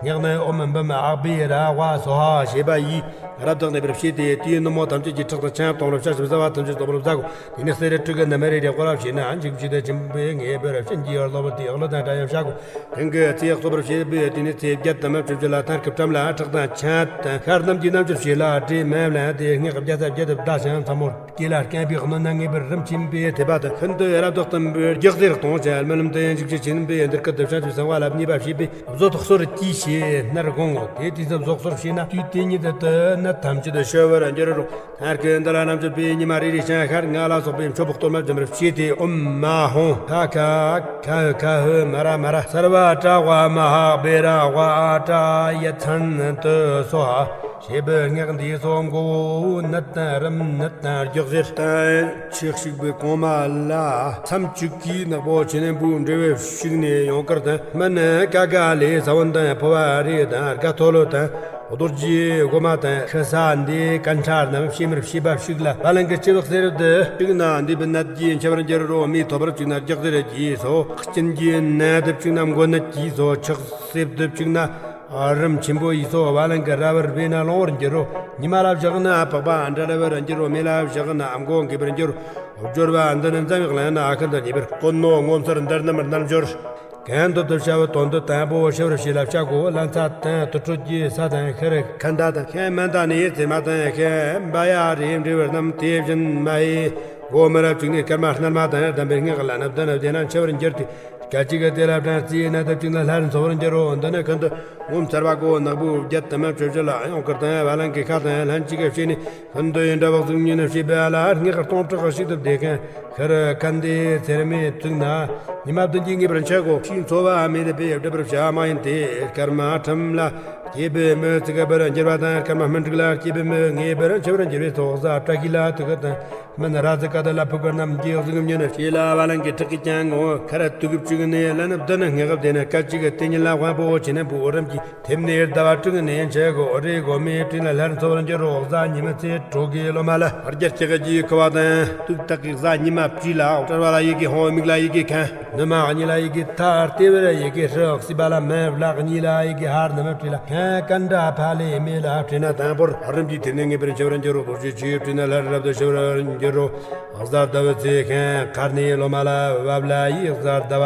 སྔགས་ནི་ཨོཾ་བུམ་ཨཱཿ་བྷཱུ་ར་ཝ་སྭཱ་ཧཱ་ཞེས་པ་ཡིས་རབ་བཏགས་ནས་པར་བྱས་ཏེ། དེའི་ནུབ་མོ་ཐམས་ཅད་ཀྱི་ཁྲག་དང་ཆང་གཏོང་བར་བྱ་ཞིང་བཟའ་བ་ཐམས་ཅད་གཏོང་བར་བཟའ་དགོས། དེ་ནས་གསེར་རི་དྲུག་གི་ནུ་མ་རེ་རེ་བསྐོར་བ་བྱས་ན་འཇིགས་བྱེད་དུ་ཆེན་པོའི་ངེས་པར་བྱིན་གྱིས་རློབ་སྟེ། ཨོ་ལོ་དང་འདྲ་ཡང་བྱ་དགོས། དེང་གི་ཚེ་གསོག་པར་བྱེད་པའི་དེ་ནས་ཚེས་བརྒྱད་དམ་བཅུ་བཞི་ལ་ཐར་གྱི་བཀྲམ་ལ་ཁྲག་དང་ཆང་དང་ཤ་རྣམས་ཀྱི་རྣམ་འགྱུར་བྱས་ལ་སྒྲོལ་མ་བླངས་ཏེ། སྔགས་བརྒྱ་རྩ་བརྒྱད་དུ་བཟླས་ཤིང་མཚན་མོར་སྐེ་ལ་བརྐྱང་པའི་སྣོད་ན་ངེས་པར་རིམ་ཆེན་པོས་ཐེབས་པ་དང་། ཤིན་ཏུ་རབ་ཏུ་བརྟན་པོས་རྒྱུ་གཟེར་གཏོང་བྱ། རྨི་ལམ་དུ་ཡང་འཇིགས་བྱེད་ཆེན་པོས་འདིར་སྐུ་དུ་བྱང་ཆུབ་སེམས་དཔའ་ལ་བརྙས་པ་བྱས་པས་བཟོད་གསོལ་གྱིས་ཞེས་སྣར་དགོངས་ཏེ། དེ་ཙམ་བཟོད་གསོལ་བྱས་ན་དུས་དེ་ཉིད་དུ་ནད་ཐམས་ཅད་ཤོར་བར་འགྱུར་རོ། སྔར་གྱི་འདི་ལ་རྣམ་འགྱུར་པའི་ཉི་མ་རེ་རེ་ཞིང་ཤར་ལྔ་ལ་སོགས་པའི་མཆོད་པ་གཏོར་མ་འབྱུང་བར་བྱས་ཏེ། ཨོཾ་མ་ཧོང་ཁ་ཁ་ཁ་ཧུ་ཁ་ཧུ་མ་ར་མ་ར་སརྦ་ཏྲ་ཝ་མ་ཧཱ་བེ་ར་ཝ་ཨ་ཏྲ་ཡ་ཚན་དུ་སྭཱ་ཧཱ་ཞེས་པའི་སྔགས་འདིས་སོ། མགོ་བོ་ནད་དང་རིམས་ནད་དང་རྒྱུ་གཟེར་དང་ཆེས་ཞིག་པའི་གོང་མ་ལ་མཚམས་གཅིག་གིས་ནག་པོ་ཆེན་པོའི་འབྲས་བུ་བཤིག་ནས་ཡང་དཀར་དང་། སྨན་ཀ་ཀ་ལའི་ས་བོན་དང་ཕུ་བ་རེ་དང་དགའ་ཐོལ་དང་། རྡོ་རྗེའི་སྒོ་མ་དང་ཤི་ས་འདི་ཀན་ཁྲ་རྣམས་ཕྱེ་མར་ཕྱེ་བ་ཞིག་ལ་བ་ལང་གི་ལྕི་བག་སེར་དུ་བཅུག་ན། འདི་བུ་ནད་ཀྱིས་འཆི་བར་འགྱུར་རོ། མི་ཐོབ་པར་བཅུག་ན་ལྗགས་ཟེར་གྱིས་སོ། གཅིན་གྱི་ནད་དུ་བཅུག་ན་མགོ་ནད་ཀྱིས་སོ། ཆག་སེབ་ཏུ་བཅུག་ན་རིམས་ཆེན་པོ་ཡིས་སོ། བ་ལང་གི་ར་བར་སྦས་ན་སློང་བར་འགྱུར་རོ། ཉི་མ་ལ་བཞག་ན་པགས་པ་འདྲ་ལ་བར་འགྱུར་རོ། མེ་ལ་བཞག་ན་མགོ་འགས་པར་འགྱུར་རོ། སྦྱོར་བ་འདི་ནི་འཛམ་བུའི་གླིང་ན་ཨ་ཁུ་འདི་ཉེ་བར་དཀོན་ནོ། ངོ་མཚར་འདིར་རྣམ་རྣལ་འབྱོར། གང་འདོད་དུ་བྱ་བའི་དོན་དུ་དང་པོ་ཤི་བར་བྱེད་ལ་བྱ་དགོས། ལན་ཚྭ་དང་དུར་ཁྲོད་ཀྱི་ས་དང་ཤར་ཁ་མདའ་དང་ཤན་མན་ད་ནི་ཙེ་མ་དང་ཤན་བ་ཡ་རེ་འབྲས་བུ་རྣམས་དེ་བཞིན་མ་ཡི་སྒོ་མི་རབ་བཅུག་ནས་སྐར་མ་སྣར་མ་དང་ལྡན་པའི་སྔགས་ལ་ནི་བདུན་ནི་བཟླས་ན་འཆི་བར་འགྱུར་ཏེ། སྐད་ཅིག་གི་དེ་ལ་བྲན་རྩིས་ནད་དུ་བཅུག་ན་སླར་འཚོ་བར་འགྱུར་རོ། འདི་ནི་ཀུན་ཏུ་ངོ་མཚར་བ་གོ། ནག་པོའི་བརྒྱད་དུ་མ་བཅོས་བྱ་ལ་ཡང་དཀར་དང་བ་ལང་གི་ཤ་དང་ལྷན་ཅིག་གི་བྱས་ནས། ཀུན་ཏུ་ཡི་འདྲ་བག་ཟུག་ཉིད་ནི་བྱས་པ་ལ་སྔགས་སྟོང་ཕྲག་ཞིག་ཏུ་བཟླས་ཁན་ཁར་ཁན་དེ་ཚེར་མའི་ཚུགས་ན་ཉི་མ་བདུན་གྱིས་ངེས་པར་འཆི་དགོས། ཕྱིའི་འཚོ་བ་མེད་པས་སྒྲུབ་པར་བྱ་མ་ཡིན་ཏེ། སྐར་མ་ཁྲིམས་ལ་སྐྱེས་པའི་མི་ཚིག་པར་འགྱུར་བ་དང་། སྐར་མ་སྨིན་དྲུག་ལ་སྐྱེས་པའི་མི་ངེས་པར་འཆི་བར་འགྱུར་བའི་ཚོགས་བཟའ་བཀྲ་ཤིས་ལ་ཐུག་དང་། སྨན་ར་ཙི་ཀ་དི་ལ་ཕུག་པར་རྣམས་ཀྱི་གཟུགས་ཉིད་ནི་ཤེས་ལ་བ་ལང་གི་ཁྲག་གིས་ཀྱང་ངོ་ཁར་དུག་བཅུག་ནས་ལན་བདུན་སྔགས་བཟླས་ནས་སྐད་ཅིག་གི་དེ་ཉིད་ལ་དབང་པོ་ཆེ་ནས་བུ་རམ་གྱི་ཐེབས་ནས་ཟླ་བ་དྲུག་ནས་འཆི་དགོས། རེ་སྒོ་མའི་སྤྲིན་ལ་སླར་འཚོ་བར་འགྱུར་རོ། གཟའ་ཉི་མའི་ཚེས་དྲུག་གི་ལོ་མ་ལ་རྒྱ་སྐྱེགས་ཀྱི་ཁུ་བ་དང་དུག་དག་གི་གཟའ་ཉི་མ་བྲིས་ལ། དཔྲལ་བ་ལ་ཡི་གེ་ཧོང་། མིག་ལ་ཡི་གེ་ཁན། ནུ་མ་གཉིས་ལ་ཡི་གེ་ཐ། ལྟེ་བར་ཡི་གེ་ཧྲི། སྲིད་པ་ལ་མེ། ལག་གཉིས་ལ་ཡི་གེ་ཧར་ནུ་མ་བྲིས་ལ། ཁན་ཀན་ཏྲ་ཕ་ལེ་མེ་ལ་བྲིས་ན་དང་པོར་རིམ་གྱིས་དེ་ནས་ངེས་པར་འཆི་བར་འགྱུར་རོ། རྡོ་རྗེ་ཆོས་བྲིས་ན་སླར་རབ་ཏུ་འཆི་བར་འགྱུར་རོ། གཟའ་ཟླ་བའི་ཚེས་ཁན་མཁར་ནས་ལོ་མ་ལ་བབ་ལ་ཡི་གཟའ་ཟླ་བ་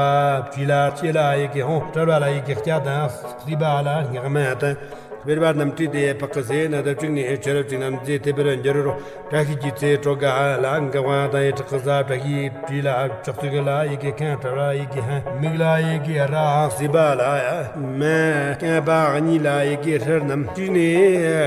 བྲིས་ལ། ལྕེ་ལ་ཡི་གེ་ཧོང་། དཔྲལ་བ་ལ་ཡི་གེ་སྐྱ་དང་། སྲིད་པ་ལ་སྔགས་མ་དང་། སྤེལ་བ་རྣམས་བྲིས་ཏེ་ཕག་གི་ཟས་ནད་དུ་བཅུག་ནས་ཆུ་རབ་ཅིག་རྣམས་རྫས་ཐེབས་པར་འགྱུར་རོ། བཀྲ་ཤིས་ཀྱི་ཚེས་དྲུག་ག་ལ་འགག་པ་དང་ཡི་དྲག་གི་གཟའ་བཀྲ་ཤིས་བྲིས་ལ། ལྕགས་ཚོད་ལ་ཡི་གེ་ཁན། དཔྲལ་བ་ལ་ཡི་གེ་ཧན། མིག་ལ་ཡི་གེ་ར། སྲིད་པ་ལ་མ། རྐང་པ་གཉིས་ལ་ཡི་གེ་ཧྲི་རྣམས་བྲིས་ནས།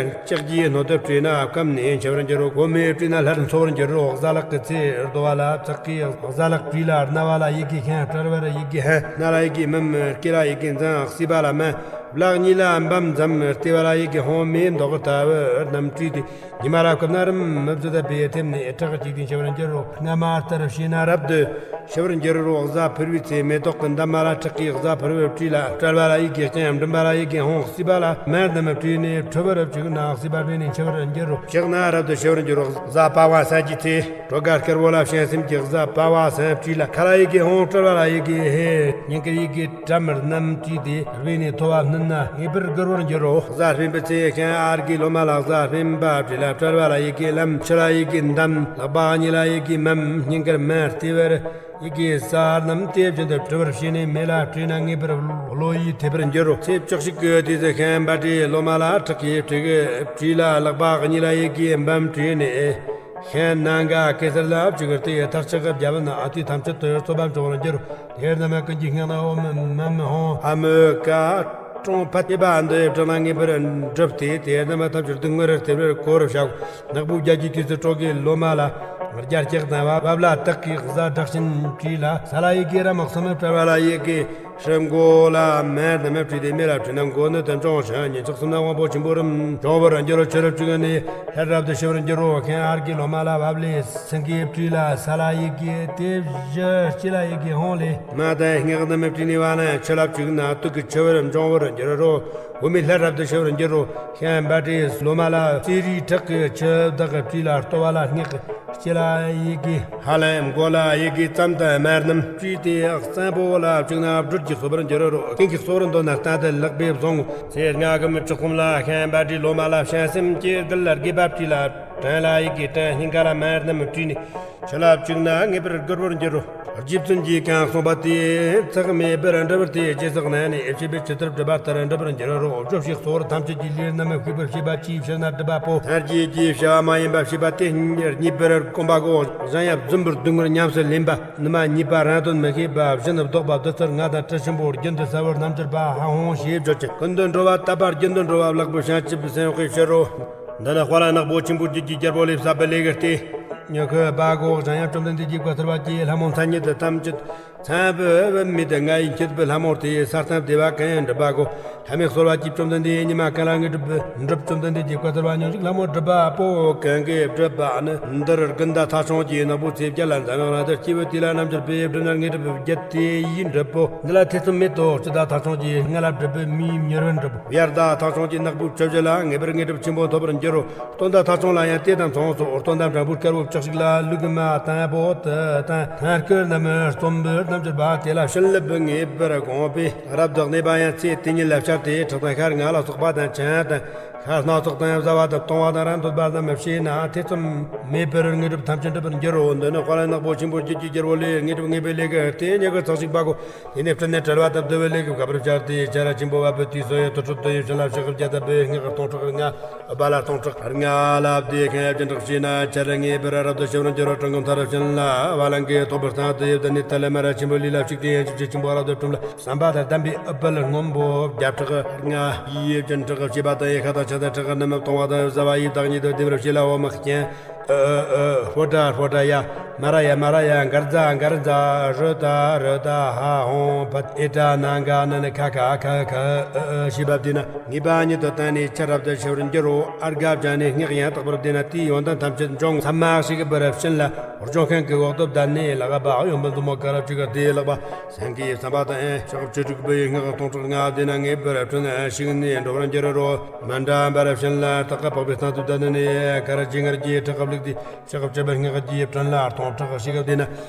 ལྕགས་ཀྱི་སྣོད་དུ་སྤྲས་ན་སྐམ་ནས་འཆི་བར་འགྱུར་རོ། གོ་མེ་སྤྲས་ན་སླར་འཚོ་བར་འགྱུར་རོ། གཟའ་ལག་གི་ཚེས་རྡོ་བ་ལ་ཚག་གི་གཟའ་ལག་བྲིས་ལ། རྣ་བ་ལ་ཡི་གེ་ཤན། དཔྲལ་བར་ཡི་གེ་ཧན། སྣ་ལ་ཡི་གེ་མམ། སྐེ་ལ་ཡི་གེ་འཛམ། སྲིད་པ་ལ་མ། ལག་གཉིས་ལ་འབམ་འཛམ། ལྟེ་བ་ལ་ཡི་གེ་ཧོང་། མེ་མདོག་ལྟ་བུ་རྣམས་བྲིས་ཏེ། ཉི་མ་རབ་སྐབས་ན་རིམ་མི་བཟོད་པའི་ཐེབས་ནས་ཁྲག་གཅིག་སྟེ་འཆི་བར་འགྱུར་རོ། སྔ་མ་ལྟར་བྱས་ན་རབ་ཏུ་འཆི་བར་འགྱུར་རོ། གཟའ་ཕུར་བུའི་ཚེ་མེ་ཏོག་གི་འདབ་མ་ལ་ཁྲག་གི་གཟའ་ཕུར་བུ་བྲིས་ལ། དཔྲལ་བ་ལ་ཡི་གེ་ལྕམ། མགྲིན་པ་ལ་ཡི་གེ་ཧོང་། སྲིད་པ་ལ་མ་རྣམས་བྲིས་ནས་ཁྲོ་བར་བཅུག་ན་སྲིད་པ་བྲིས་ནས་འཆི་བར་འགྱུར་རོ། ཕྱག་ན་རབ་ཏུ་འཆི་བར་འགྱུར་རོ། གཟའ་པ་བ་སངས་ཀྱི་ཚེ། གྲོ་ག་དཀར་པོ་ལ་བྱང་སེམས་ཀྱི་གཟའ་པ་བ་སངས་བྲིས་ལ། ཁ་ལ་ཡི་གེ་ཧོང་། དཔྲལ་བ་ལ་ཡི་གེ་ཧེ། སྙིང་གར་ཡི་གེ་ཏྲ་མར་རྣམས་བྲིས་ཏེ། རྦད་ནས་ཐོ་བ་སྣུན་ན་ངེས་པར་སྒུར་བར་འགྱུར་རོ། གཟའ་སྤེན་པའི་ཚེས་ཤན་ཨར་གྱི་ལོ་མ་ལ་གཟའ་སྤེན་པ་བྲིས་ལ། དཔྲལ་བ་ལ་ཡི་གེ་ལམ། ཕྱི་ལ་ཡི་གེ་འདམ། ལག་པ་གཉིས་ལ་ཡི་གེ་མམ། སྙིང་གར་མ། ལྟེ་བར་ཡི་གེ་ས་རྣམས་དེ་བཞིན་དུ་བྲི་བར་བྱས་ནས་མེ་ལ་བྲིས་ན་ངེས་པར་གློ་ཡིས་ཐེབས་པར་འགྱུར་རོ། ཚེས་བཅུ་གཅིག་གི་དུས་སུ་ཤན་བ་ཏྲའི་ལོ་མ་ལ་ཁྲག་གི་ཕྲུ་གུ་བྲིས་ལ། ལག་པ་གཉིས་ལ་ཡི་གེ་འབམ་བྲིས་ནས། ཤན་ནང་ག་གེ་སར་ལ་བཅུག་སྟེ་ཐག་ཆག་གི་བརྒྱ་བུན་ཨ་ཏི་ཐམས་ཅད་དུ་རྩོད་པ་འབྱུང་བར་འགྱུར། དེར་ན་མ་ཀུན་གྱི་སྔགས་ནི་ཨོཾ་མ་མ་ཧོ་ཨ་མི་ཀ་ཀྲོང་ཕཊ་ཨེ་བ་འདི་བྲིས་ན་ངེས་པར་འགྲུབ་སྟེ། དེར་ན་མ་ཐམས་ཅད་སྡུག་བསྔལ་དེ་བར་གོ་རུ་བྱ། ནག་པོའི་རྒྱལ་གྱི་དུས་སུ་གྲོ་གི་ལོ་མ་ལ་རྒྱ་སྐྱེགས་དང་བ་བབ་ལ་དག་གི་གཟའ་དྲག་ཤན་བྲིས་ལ། ས་ལ་ཡི་གེ་ར་མག་སུམ། དཔྲལ་བ་ལ་ཡི་གེ་ཧྲི། མགོ་ལ་མ་རྣམས་བྲིས་ཏེ་མེ་ལ་བྲིས་ན་མགོ་ནི་དོན་ཅོང་ཞིང་ཉིན་ཞག་གསུམ་ན་དབང་པོ་ཆེན་པོ་རིམ་འབྱུང་བར་འགྱུར་རོ། ཆུ་རབ་བཅུ་གཉིས་ནས་ལྷ་རབ་ཏུ་ཤི་བར་འགྱུར་རོ། ཁན་ཨར་གྱི་ལོ་མ་ལ་བབ་ལས་སེང་གེ་བྲིས་ལ། ས་ལ་ཡི་གེ་དེ་བཞི། སྤྱི་ལ་ཡི་གེ་ཧོང་ལས། མ་དང་སྔགས་རྣམས་བྲིས་ནས་བ་ན་ཆུ་ལ་བཅུག་ན་དུག་གི་ཆུ་བུར་འབྱུང་བར་འགྱུར་རོ། བུད་མེད་ལྷ་རབ་ཏུ་ཤི་བར་འགྱུར་རོ། ཤན་བ་ཏྲའི་ལོ་མ་ལ་གསེར་རིའི་ཁྲག་གི་ཆུ་དག་གིས་བྲིས་ལ། ལྟོ་བ་ལ་སྔགས། ལྕེ་ལ་ཡི་གེ་ཧ་ལམ། མགོ་ལ་ཡི་གེ་ཙམ་དང་མ་རྣམས་བྲིས་ཏེ་གཙང་པོ་ལ་བཅུག་ན་སྦྲུལ་གྱིས་གསོད་པར་འགྱུར་རོ། ཁྱེད་ཀྱིས་གསོད་པར་འདོད་ན་རྟ་དང་ལག་པས་བཟུང་། ཚེས་ལྔ་གི་མི་བཅུ་གསུམ་ལ་ཤན་བ་ཏྲའི་ལོ་མ་ལ་བྱང་སེམས་ཀྱི་དཀྱིལ་ལ་དགེ་བ་བྲིས་ལ། བྲན་ལ་ཡི་གེ་བྲན། སྙིང་ག་ལ་མ་རྣམས་བྲིས་ནས། ཆུ་ལ་བཅུག་ན་ངེས་པར་སྒུར་བར་འགྱུར་རོ། རྗེ་བཙུན་གྱིས་གང་གསུངས་པ་དེ་ཚེགས་མེད་པར་འགྲུབ་པར་ཐལ། རྗེས་སུ་གནང་ནས་ཨེ་བྱེད་པའི་ཇི་ལྟར་བསྒྲུབས་པ་ལྟར་འགྲུབ་པར་འགྱུར་རོ། བཅུ་བཞི་གསོར་ཐམས་ཅད་ཀྱི་ལས་རྣམས་ཤེས་པར་བྱེད་པ་ཅིའི་ཕྱིར་ན་སྒྲུབ་པ་པོ། ཐར་གྱི་རྗེས་བྱ་བ་མ་ཡིན་པ་བྱེད་པ་དེ་ཉིད་རྙེད་པར་གོམས་པ་གོ། གཞན་ཡང་རྫུན་པར་སྡུག་བསྔལ་ཉམས་སུ་ལེན་པ། ནུ་མ་ཉེས་པ་རང་དོན་མི་ཤེས་པ། སྦྱིན་བདོག་པ་བདུད་རྩི་ལྔ་དང་དྲི་ཞིམ་པོ། རྒྱུན་དུ་ཟ་བར་རྣམ་འགྱུར་པ་ཧ་ཧོང་ཞེས་བརྗོད་ཅིང་། ཀུན་ཏུ་འགྲོ་བ་དག་པ་རྒྱུན་དུ་འགྲོ་བ་ལེགས་པོ་བྱང་ཆུབ་སེམས་དཔའི་ཕྱིར་རོ། འདི་ནི་དཔལ་ནག་པོ་ཆེན་པོའི་རྒྱུད་ཀྱི་རྒྱལ་པོ་ལས་བསགས་པའི་ལས་ཀྱི་སྟེ། ཉི་ཁོ་པ་གོ། གཞན་ཡང་བཅོམ་ལྡན་འདས་ཀྱིས་བཀའ་སྩལ་པ་ཀྱེ་ལྷ་མོ་མཚན་ཉིད་དུ་ཐམས་ཅད་ མཚན་དཔེ་བུད་མེད་དེ་ང་ཡི་འཁྱུད་པའི་ལྷ་མོར་དེ་ས་སྟེང་བདེ་བ་གང་ཡང་འགྲུབ་པ་གོ། ལྷ་མོས་གསོལ་བ་གྱིས་བཅོམ་ལྡན་འདས་ཉི་མ་གང་ལ་ངེས་གྲུབ་འགྲུབ། བཅོམ་ལྡན་འདས་ཀྱིས་བཀའ་སྩལ་བ་ཉོན་ཅིག་ལྷ་མོ་སྒྲུབ་པ་པོ་གང་གིས་བསྒྲུབས་པ་ནི། འདིར་དགུན་ཟླ་ཐ་ཆུང་གི་ནག་པོའི་ཚེས་བརྒྱད་ལ་འཛམ་གླིང་རང་དུ་སྐྱེས་བུ་དེ་ལ་རྣལ་འབྱོར་པས་བསྒྲུབས་ན་ངེས་གྲུབ་བརྒྱད་དེ་ཡིས་འགྲུབ་བོ། འདི་ལ་ཐེ་ཚོམ་མེད་དོ། སྤྱི་ཟླ་ཐ་ཆུང་གི་ལྔ་ལ་བསྒྲུབས་པའི་མིའི་མྱུར་བར་འགྲུབ་བོ། དབྱར་ཟླ་ཐ་ཆུང་གི་ནག་པོའི་བཅུ་བཞི་ལ་ངེས་པར་ངེས་གྲུབ་ཆེན་པོ་ཐོབ་པར་འགྱུར་རོ། སྟོན་ཟླ་ཐ་ཆུང་ལ་ཡང་དེ་དང་མཚུངས་སོ། སྟོན་ཟླ་འབྲིང་པོའི་དཀར་པོ་བཅུ་གཅིག་ལ་ལུག་མ་དང་པོ་དེ་དང་ཐང་སྐོར་རྣམས་རྩོམ་པའི་རྣལ་འབྱོར་པ་དེ་ལ་བྱིན་རླབས་ངེས་པར་དགོངས་པས། རབ་ཏུ་གནས་པ་ཡང་ཚེ་དེ་ཉིད་ལ་བྱར་ཏེ་ཁྲག་དང་ཤ་ལྔ་ལ་སོགས་པ་དང་ཆང་དང་ཤ་སྣ་ཚོགས་དང་བཟའ་བ་དང་བཏུང་བ་དང་རང་འདོད་པ་རྣམས་བྱས་ན་ཐེ་ཚོམ་མེད་པར་དངོས་གྲུབ་ཐམས་ཅད་འགྲུབ་པར་འགྱུར་རོ། འདི་ནི་དཔལ་ནག་པོ་ཆེན་པོ་རྒྱུད་ཀྱི་རྒྱལ་པོ་ལས་དངོས་གྲུབ་ངེས་པའི་ལས་ཀྱི་རྟེན་ཉེ་གི་ཚགས་ཤིག་པ་གོ། དེ་ནས་སྤྲུལ་ནས་བྲལ་བ་དང་བསྡུ་བའི་ལས་ཀྱི་བཀའ་བབས་བཅར་ཏེ། ཆ་ར་ཆེན་པོ་བ་བུ་དུས་སོ་ཡི་དུར་ཁྲོད་དུ་ཡོད་ཕྱིར་ལ་ཕྱི་གི་བརྒྱ་དང་བུ་ཡི་སྔགས་སྟོང་ཕྲག་ལྔ། ཨུ་པ་ལ་སྟོང་ཕྲག་ལྔ་ལ་བཟླས་ཁན་ཡབ་ཀྱི་འཕྲག་བྱས་ན་ཆ་ར་ངེས་པར་རབ་ཏུ་ཞི་བར་འགྱུར་རོ། དྲང་ངམ་ཐར་ཕྱིན་ལ་བ་ལང་གི་ཐོག་པར་སྟེང་དུ་ཡོད་དེ་ནས་ཐ་ལ་མ་ར་ཆེན་པོ་ལི་ལ་ཕྱུགས་ཏེ་ཡང་ཆུ་ཆེན་པོ་རབ་ཏུ་བཀྲུམ་ལ་བསམ་པ་དང་ལྡན་པའི་ཨུ་པ་ལ་སྔོན་པོ་བརྒྱ་ཕྲག་ལྔ་ཡི་ཡབ་ཀྱི་འཕྲག་བྱས་པ་དང་ཡི་ཁ་དང་ཆ་དང་ཕྲག་རྣམས་བཏུང་བ་དང་བཟའ་བ་ཡི་བདག་ཉིད་དུ་བདེ་བར་བྱས་ལ་འོ་མ་ཁྱེན། ཨ་ཨ་ཨ། ཧོ་ཏྲ་ཧོ་ཏྲ་ཡ། མ་ར་ཡ་མ་ར་ཡ། མགར་ཛ་མགར་ཛ། རུ་ཏ་རུ་ཏ། ཧ་ཧོང་ཕད། ཨེ་ཏྲ་ན་ག་ན་ན། ཁ་ཁ་ཁ་ཁ། ཨ་ཨ་ཞེས་པ་བཟླས་ན་ངེས་པ་ཉིད་དུ་བཏང་ནས་ཆར་རབ་ཏུ་ཞི་བར་འགྱུར་རོ། ཨརྒྷ་བྱས་ནས་སྔགས་ཡང་དག་པར་བཟླས་ན་དེའི་ཡོན་ཏན་ཐམས་ཅད་འབྱུང་། མཚམས་མ་ཞིག་གི་བར་ཕྱིན་ལ་སྦྱོང་མཁན་གྱི་འོག་ཏུ་བསྡད་ནས་ལག་པ་གཡོན་པ་མཛུབ་མོ་དཀར་ཕྱེད་ཀ་དེའི་ལག་པ། སེང་གེའི་བསམ་པ་དང་ཕྱག་བཅུ་དྲུག་པོའི་སྔགས་སྟོང་ཕྲག་ལྔ་བཟླས་ན་ངེས་པར་ཁྲོས་ནས་ཞིག་ནས་འགྲོ་བར་འགྱུར་རོ། མཎྜལ་འབར་བ་བཞིན་ལ་སྟག་ག་པགས་པའི་སྟེང་དུ་བསྡད་ནས་དཀར་ལྗང་གུར་གྱི་ཁྲག་གིས་བླུགས་ཏེ་ཕྱག་བཅུ་པའི་སྔགས་ཀྱི་སྤྲིན་ལ་སྟོང་ཕྲག་ཞིག་བཟླས་ན་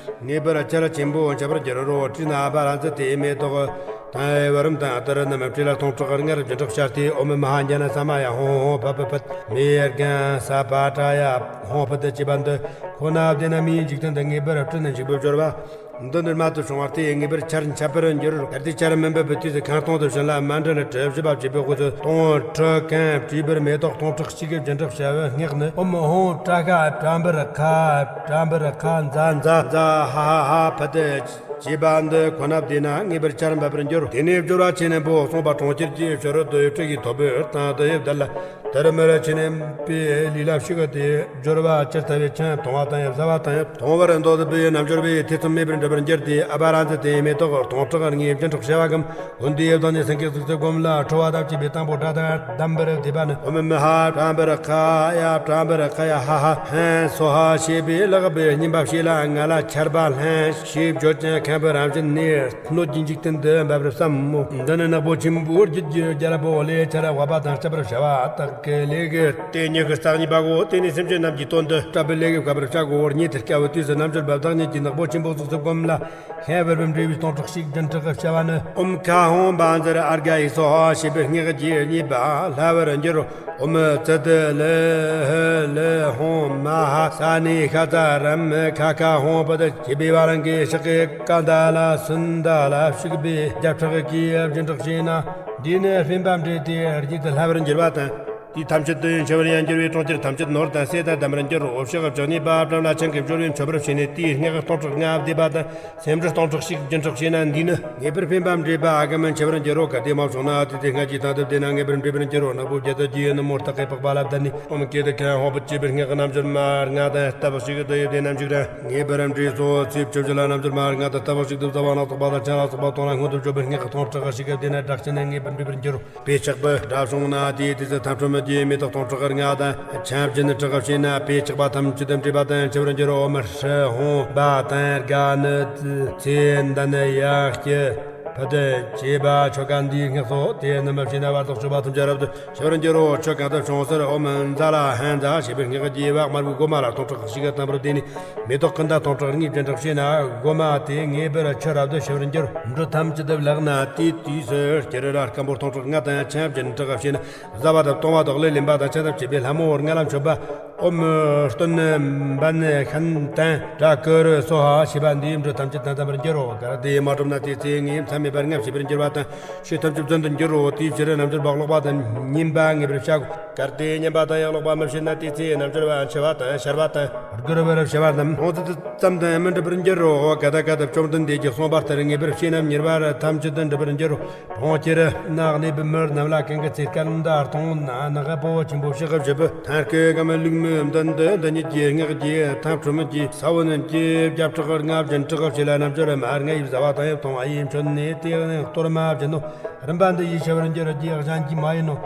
ངེས་པར་ཆར་ཆེན་པོ་འབབ་པར་འགྱུར་རོ། བྲིས་ན་ཨ་བ་ར་ཛི་དེ་མེ་ཏོག་དང་བུ་རམ་དང་དར་རྣམས་བྲིས་ལ་སྟོང་ཕྲག་ལྔར་བྱིན་ཕྲག་ཤར་ཏེ་ཨོཾ་མ་ཧཱ་ཛྙཱ་ན་ས་མ་ཡ་ཧོང་ཧོང་ཕ་ཕ་ཕད། མེ་ཡར་གན་ས་པ་ཏྲ་ཡ་ཧོང་ཕད་ཅེས་པ་འདི་ཁོ་ན་བཟླས་ན་མིའི་འཇིག་རྟེན་དུ་ངེས་པར་སྤྲུལ་ནས་འཇིགས་པའི་སྦྱོར་བ། འདི་འདིར་མ་དུ་བྱུང་བ་སྟེ་ངེས་པར་ཆར་འབབ་པར་འགྱུར། གལ་ཏེ་ཆར་མི་འབབ་པའི་དུས་སུ་ཁང་སྟོང་དུ་བྱོན་ལ་མཎྜལ་གྲུ་བཞི་པ་བྱེད་པའི་དབུས་སུ་སྟོང་ཕྲག་གང་བྲིས་པར་མེ་ཏོག་སྟོང་ཕྲག་གཅིག་གི་སྦྱིན་སྲེག་བྱ་བའི་སྔགས་ནི། ཨོཾ་ཧོཾ་ཏྲ་ཤ་ཏྲ་འབུར་ཁ་ཏྲ་འབུར་ཁ་ཛ་ཛ་ཛ་ཧ་ཧ་ཧ་ཕད། ཅེས་པ་འདི་ཁོ་ན་བཟླས་ན་ངེས་པར་ཆར་འབབ་པར་འགྱུར། དེ་ནས་སྦྱོར་བ་ཆེ་ནན་པོ་གསུངས་པ་གྲོང་ཁྱེར་གྱི་ཕྱི་རོལ་དུ་ཡོད་ཁྲི་ཡི་ཐོབ་པའི་སྟེང་དུ་ཡོད་བསྡད་ལ། དར་མ་ར་ཆེ་ནན་པོའི་ལུས་ལ་ཕྱུགས་ཏེ་སྦྱོར་བ་ཅི་ལྟ་བུའི་ཆང་བཏུང་བ་དང་ཡང་བཟའ་བ་དང་ཡང་བཏུང་བར་འདོད་པའི་རྣལ་འབྱོར་པས་ཐེ་ཚོམ་མེད་པར་འགྲུབ་པར་འགྱུར་ཏེ། ཨ་བ་ར་ཛི་དེ་མེ་ཏོག་སྟོང་ཕྲག་ལྔའི་སྦྱིན་སྲེག་བྱ་བ་གམ། འོན་ཏེ་ཡབ་དང་ནི་སེང་གེ་གཟུགས་སུ་བསྒོམས་ལ་ཁྲོ་བ་དང་བཅས་པའི་དང་པོ་སྒྲ་དང་ལྡན་པར་བཟླས་པ་ནི། ཨོཾ་མ་ཧཱ་ཏྲ་འབུར་ཁ་ཡ་ཏྲ་འབུར་ཁ་ཡ་ཧ་ཧ་ཧན་སྭཱ་ཧཱ་ཞེས་པའི་ལག་པས་བསྙེན་པ་བྱས་ལ་ང་ལ་ཆར་པ་ལྷན་ཞེས་བརྗོད་ཅིང་ཁམས་པའི་རང་བཞིན་ནས། སྣོད་ཀྱི་འཇིག་རྟེན་དུ་འབབ་པར་བསམ་མོ། འདི་ནི་ནག་པོ་ཆེན་པོའི་རྒྱུད་ཀྱི་རྒྱལ་པོ་ལས་ཆར་བབ་པ་དང་སྐྱབས་པར་བྱ་བ་དག་གི་ལས་ཀྱི་རྟེན་ཉི་ཤུ་རྩ་གཉིས་པ་གོ། དེ་ནས་སེམས་ཅན་རྣམས་ཀྱི་དོན་དུ་སྐྲག་པའི་ལས་ཀྱི་བཀའ་བབས་བྱ་གོ། ཉིད་དེར་སྐྱེ་བའི་དུས་སུ་རྣལ་འབྱོར་པ་བདག་ཉིད་ཀྱི་ནག་པོ་ཆེན་པོའི་གཟུགས་སུ་བསྒོམས་ལ་ཤན་བུར་བུམ་འབྲས་བུའི་སྟོང་ཕྲག་གཅིག་སྦྱིན་སྲེག་བྱ་བ་ནི། ཨོཾ་ཁ་ཧོཾ་བཛྲ་ཨརྒྷ་ཡེ་སྭཱ་ཧཱ་ཞེས་པའི་སྔགས་ཀྱིས་མཉེས་པ་ལྷ་བར་འགྱུར་རོ། ཨོཾ་ཙི་ཏི་ལི་ཧི་ལི་ཧོཾ་མ་ཧཱ་ས་ནི་ཤ་ཙ་རམ་ཁ་ཁ་ཧོཾ་པད་ཅེས་པའི་བ་ལང་གི་ཕྱག་གིས་ཀ་ད་ལ་སུན་ད་ལ་ཕྱུག་པའི་བརྒྱ་ཕྲག་གིས་སྦྱིན་སྲེག་བྱས་ན། འདིས་ནི་སྨན་པ་འདྲེས་ཏེ་རྒྱུད་དུ་ལྷ་བར་འགྱུར་བ་དང་། དེ་ཐམས་ཅད་དུ་ཡང་འཆི་བར་ཡང་འགྱུར་བའི་གྲོང་ཁྱེར་ཐམས་ཅད་ནོར་དང་ཟས་དང་ལྡན་པར་འགྱུར་རོ། ཕྱག་བཅུ་གཉིས་པ་བཀྲམ་ལ་ཆང་གིས་སྦྱོར་བས་མཆོད་པར་བྱས་ནས་དེའི་སྔགས་སྟོང་ཕྲག་ལྔ་བཟླས་པ་དང་། སེམས་འགྲེལ་སྟོང་ཕྲག་གཅིག་སྦྱིན་སྲེག་བྱས་ན་འདིས་ནི། ངེས་པར་སྨན་པ་འདྲེས་པ་ཨ་ག་མི་འཆི་བར་འགྱུར་རོ། གལ་ཏེ་མ་བྱུང་ན་དེ་དེ་སྔགས་ཀྱི་སྟེང་དུ་བཟླས་ན་ངེས་པར་འབྲས་བུར་འགྱུར་རོ། ནག་པོ་བརྒྱད་དུ་རྒྱས་ནི་མོ་སྟག་གི་པགས་པ་ལ་བསྡད་ནས། ཨོཾ་ཀེ་ཏི་ཀ་ཧོཾ་པད་ཅེས་པའི་སྔགས་ཀྱི་རྣལ་འབྱོར་མ་ལྔ་དང་རྟ་བབས་ཤིག་ཏུ་ཡོད་དེ་རྣམས་ཞིག་ར་ངེས་པར་འབྲས་སོ། ཚེས་བཅུ་བཞི་ལ་རྣལ་འབྱོར་མ་ལྔ་དང་རྟ་བབས་ཤིག་ཏུ་བཟའ་བ་ལ་སོགས་པ་དང་ཆང་ལ་སོགས་པ་བཏུང་ལ་སྔོན་དུ་བརྗོད་པའི་སྔགས་ཀྱི་སྟོང་ཕྲག་ཤིག་གི་བཟླས་ན་སྐྲག་ཕྱིན་ནས་ངེས་པར་འབྲས་བུར་འགྱུར་རོ། དཔེ་ཆགས་པའི་དགྲ་བྱུང་ན་དེའི་དུས་སུ་ཐམ་ཕྲུམ་གྱི་མེ་ཏོག་སྟོང་ཕྲག་ལྔ་དང་ཆང་སྦྱིན་སྲེག་བྱས་ན་དཔེ་ཆགས་པ་ཐམས་ཅད་དུ་འདྲེས་པ་དང་འཆི་བར་འགྱུར་རོ། མི་ཧྲི་ཧོང་བ་དང་དགའ་ནི་ཚེ་འདི་ནི་ཡང་སྐྱེ་ཕུད་ཅེས་པ་ཆོ་ག་འདིའི་སྔགས་སོ། དེ་རྣམས་བྱས་ན་བར་དོ་སྤྱོད་པ་ཐམས་ཅད་རབ་ཏུ་ཆེ་བར་འགྱུར་རོ། ཆོས་གང་དུ་བྱུང་སར་ཨོཾ་ཛ་ལ་ཧན་ཛ་ཞེས་པའི་སྔགས་ཀྱིས་བག་དམར་པོའི་མགོ་མ་ལ་སྟོང་ཕྲག་ཞིག་གི་བརྟན་པར་བསྡུས་ནས། མེ་ཏོག་ཀུན་ད་སྟོང་ཕྲག་གཉིས་སྦྱིན་སྲེག་བྱས་ན་སྒོ་མ་དེ་ངེས་པར་ཆུ་རབ་ཏུ་ཞུ་བར་འགྱུར། འབྲུ་ཐམས་ཅད་དུ་བླངས་ན་དེའི་དུས་སུ་སྐྱེ་རི་ར་སྐམ་པོ་སྟོང་ཕྲག་ལྔ་དང་ཆང་སྦྱིན་སྲེག་བྱས་ན་བཟའ་བ་དང་བཏུང་བ་དང་གླུ་ལེན་པ་དང་ཆང་དང་བཅས་པའི་ལྷ་མོ་ལྔ་ལ་མཆོད་པ། ཨོམ་སྟོན་འབན་ཤན་ཏན་ཏྲ་ཀུ་རུ་སོ་ཧ་ཞེས་པ་འདིས་འབྲུ་ཐམས་ཅད་དང་ལྡན་པར་འགྱུར་རོ། གལ་ཏེ་མ་གྲུབ་ན་དེའི་ཚེ་ངའི་མཚམས་མེད་པར་ངལ་ཞིག་པར་འགྱུར་བ་དང་ཆོས་ཐམས་ཅད་བཙོན་དུ་འགྱུར་རོ། དེའི་ཕྱིར་རྣལ་འབྱོར་པ་ཀློག་པ་དང་ཉན་པ་ངེས་པར་བྱ་དགོས། གལ་ཏེ་ཉན་པ་དང་ཡང་ཀློག་པ་མི་བྱེད་ན་དེའི་ཚེ་རྣལ་འབྱོར་པ་འཆི་བ་དང་ཤར་བ་དང་བསྒོར་བར་བྱ་བ་རྣམས་མཐོང་ཚད་ཙམ་དུ་མི་འགྲུབ་པར་འགྱུར་རོ། ག་ད་ག་ད་བཅོམ་ལྡན་འདས་ཀྱིས་གསུངས་པ་ལྟར་ངེས་པར་བྱས་ན་ཉེ་བར་ཐམས་ཅད་དུ་འགྲུབ་པར་འགྱུར་རོ། གྲོང་ཁྱེར་ན་གནས་པའི་མི་རྣམས་ལ་གང་གི་ཚེ་སྐར་མདའ་སྟོང་ན་ནག་པོ་ཆེན་པོ་ཕྱག་བཞི་པོ་ཐང་སྐད་གམ་ལུག་ མདུན་དུ་འདི་ཉིད་ཀྱི་སྔགས་ཀྱི་ཐབས་ཁྲོམ་གྱི་ས་བོན་གྱི་བརྒྱ་ཕྲག་ལྔ་བཞིན་དྲག་བྱས་ལ། རྣལ་འབྱོར་མ་ལྔ་ཡིས་བཟའ་བ་དང་ཡང་བཏུང་བ་ཡིས་མཆོད་ནས། དེ་ནས་གཏོར་མ་བཞིན་ནོ། རིམ་པ་འདི་ཡིས་ཤི་བར་འགྱུར་གྱི་གཞན་གྱིས་མ་ཡིན་ནོ།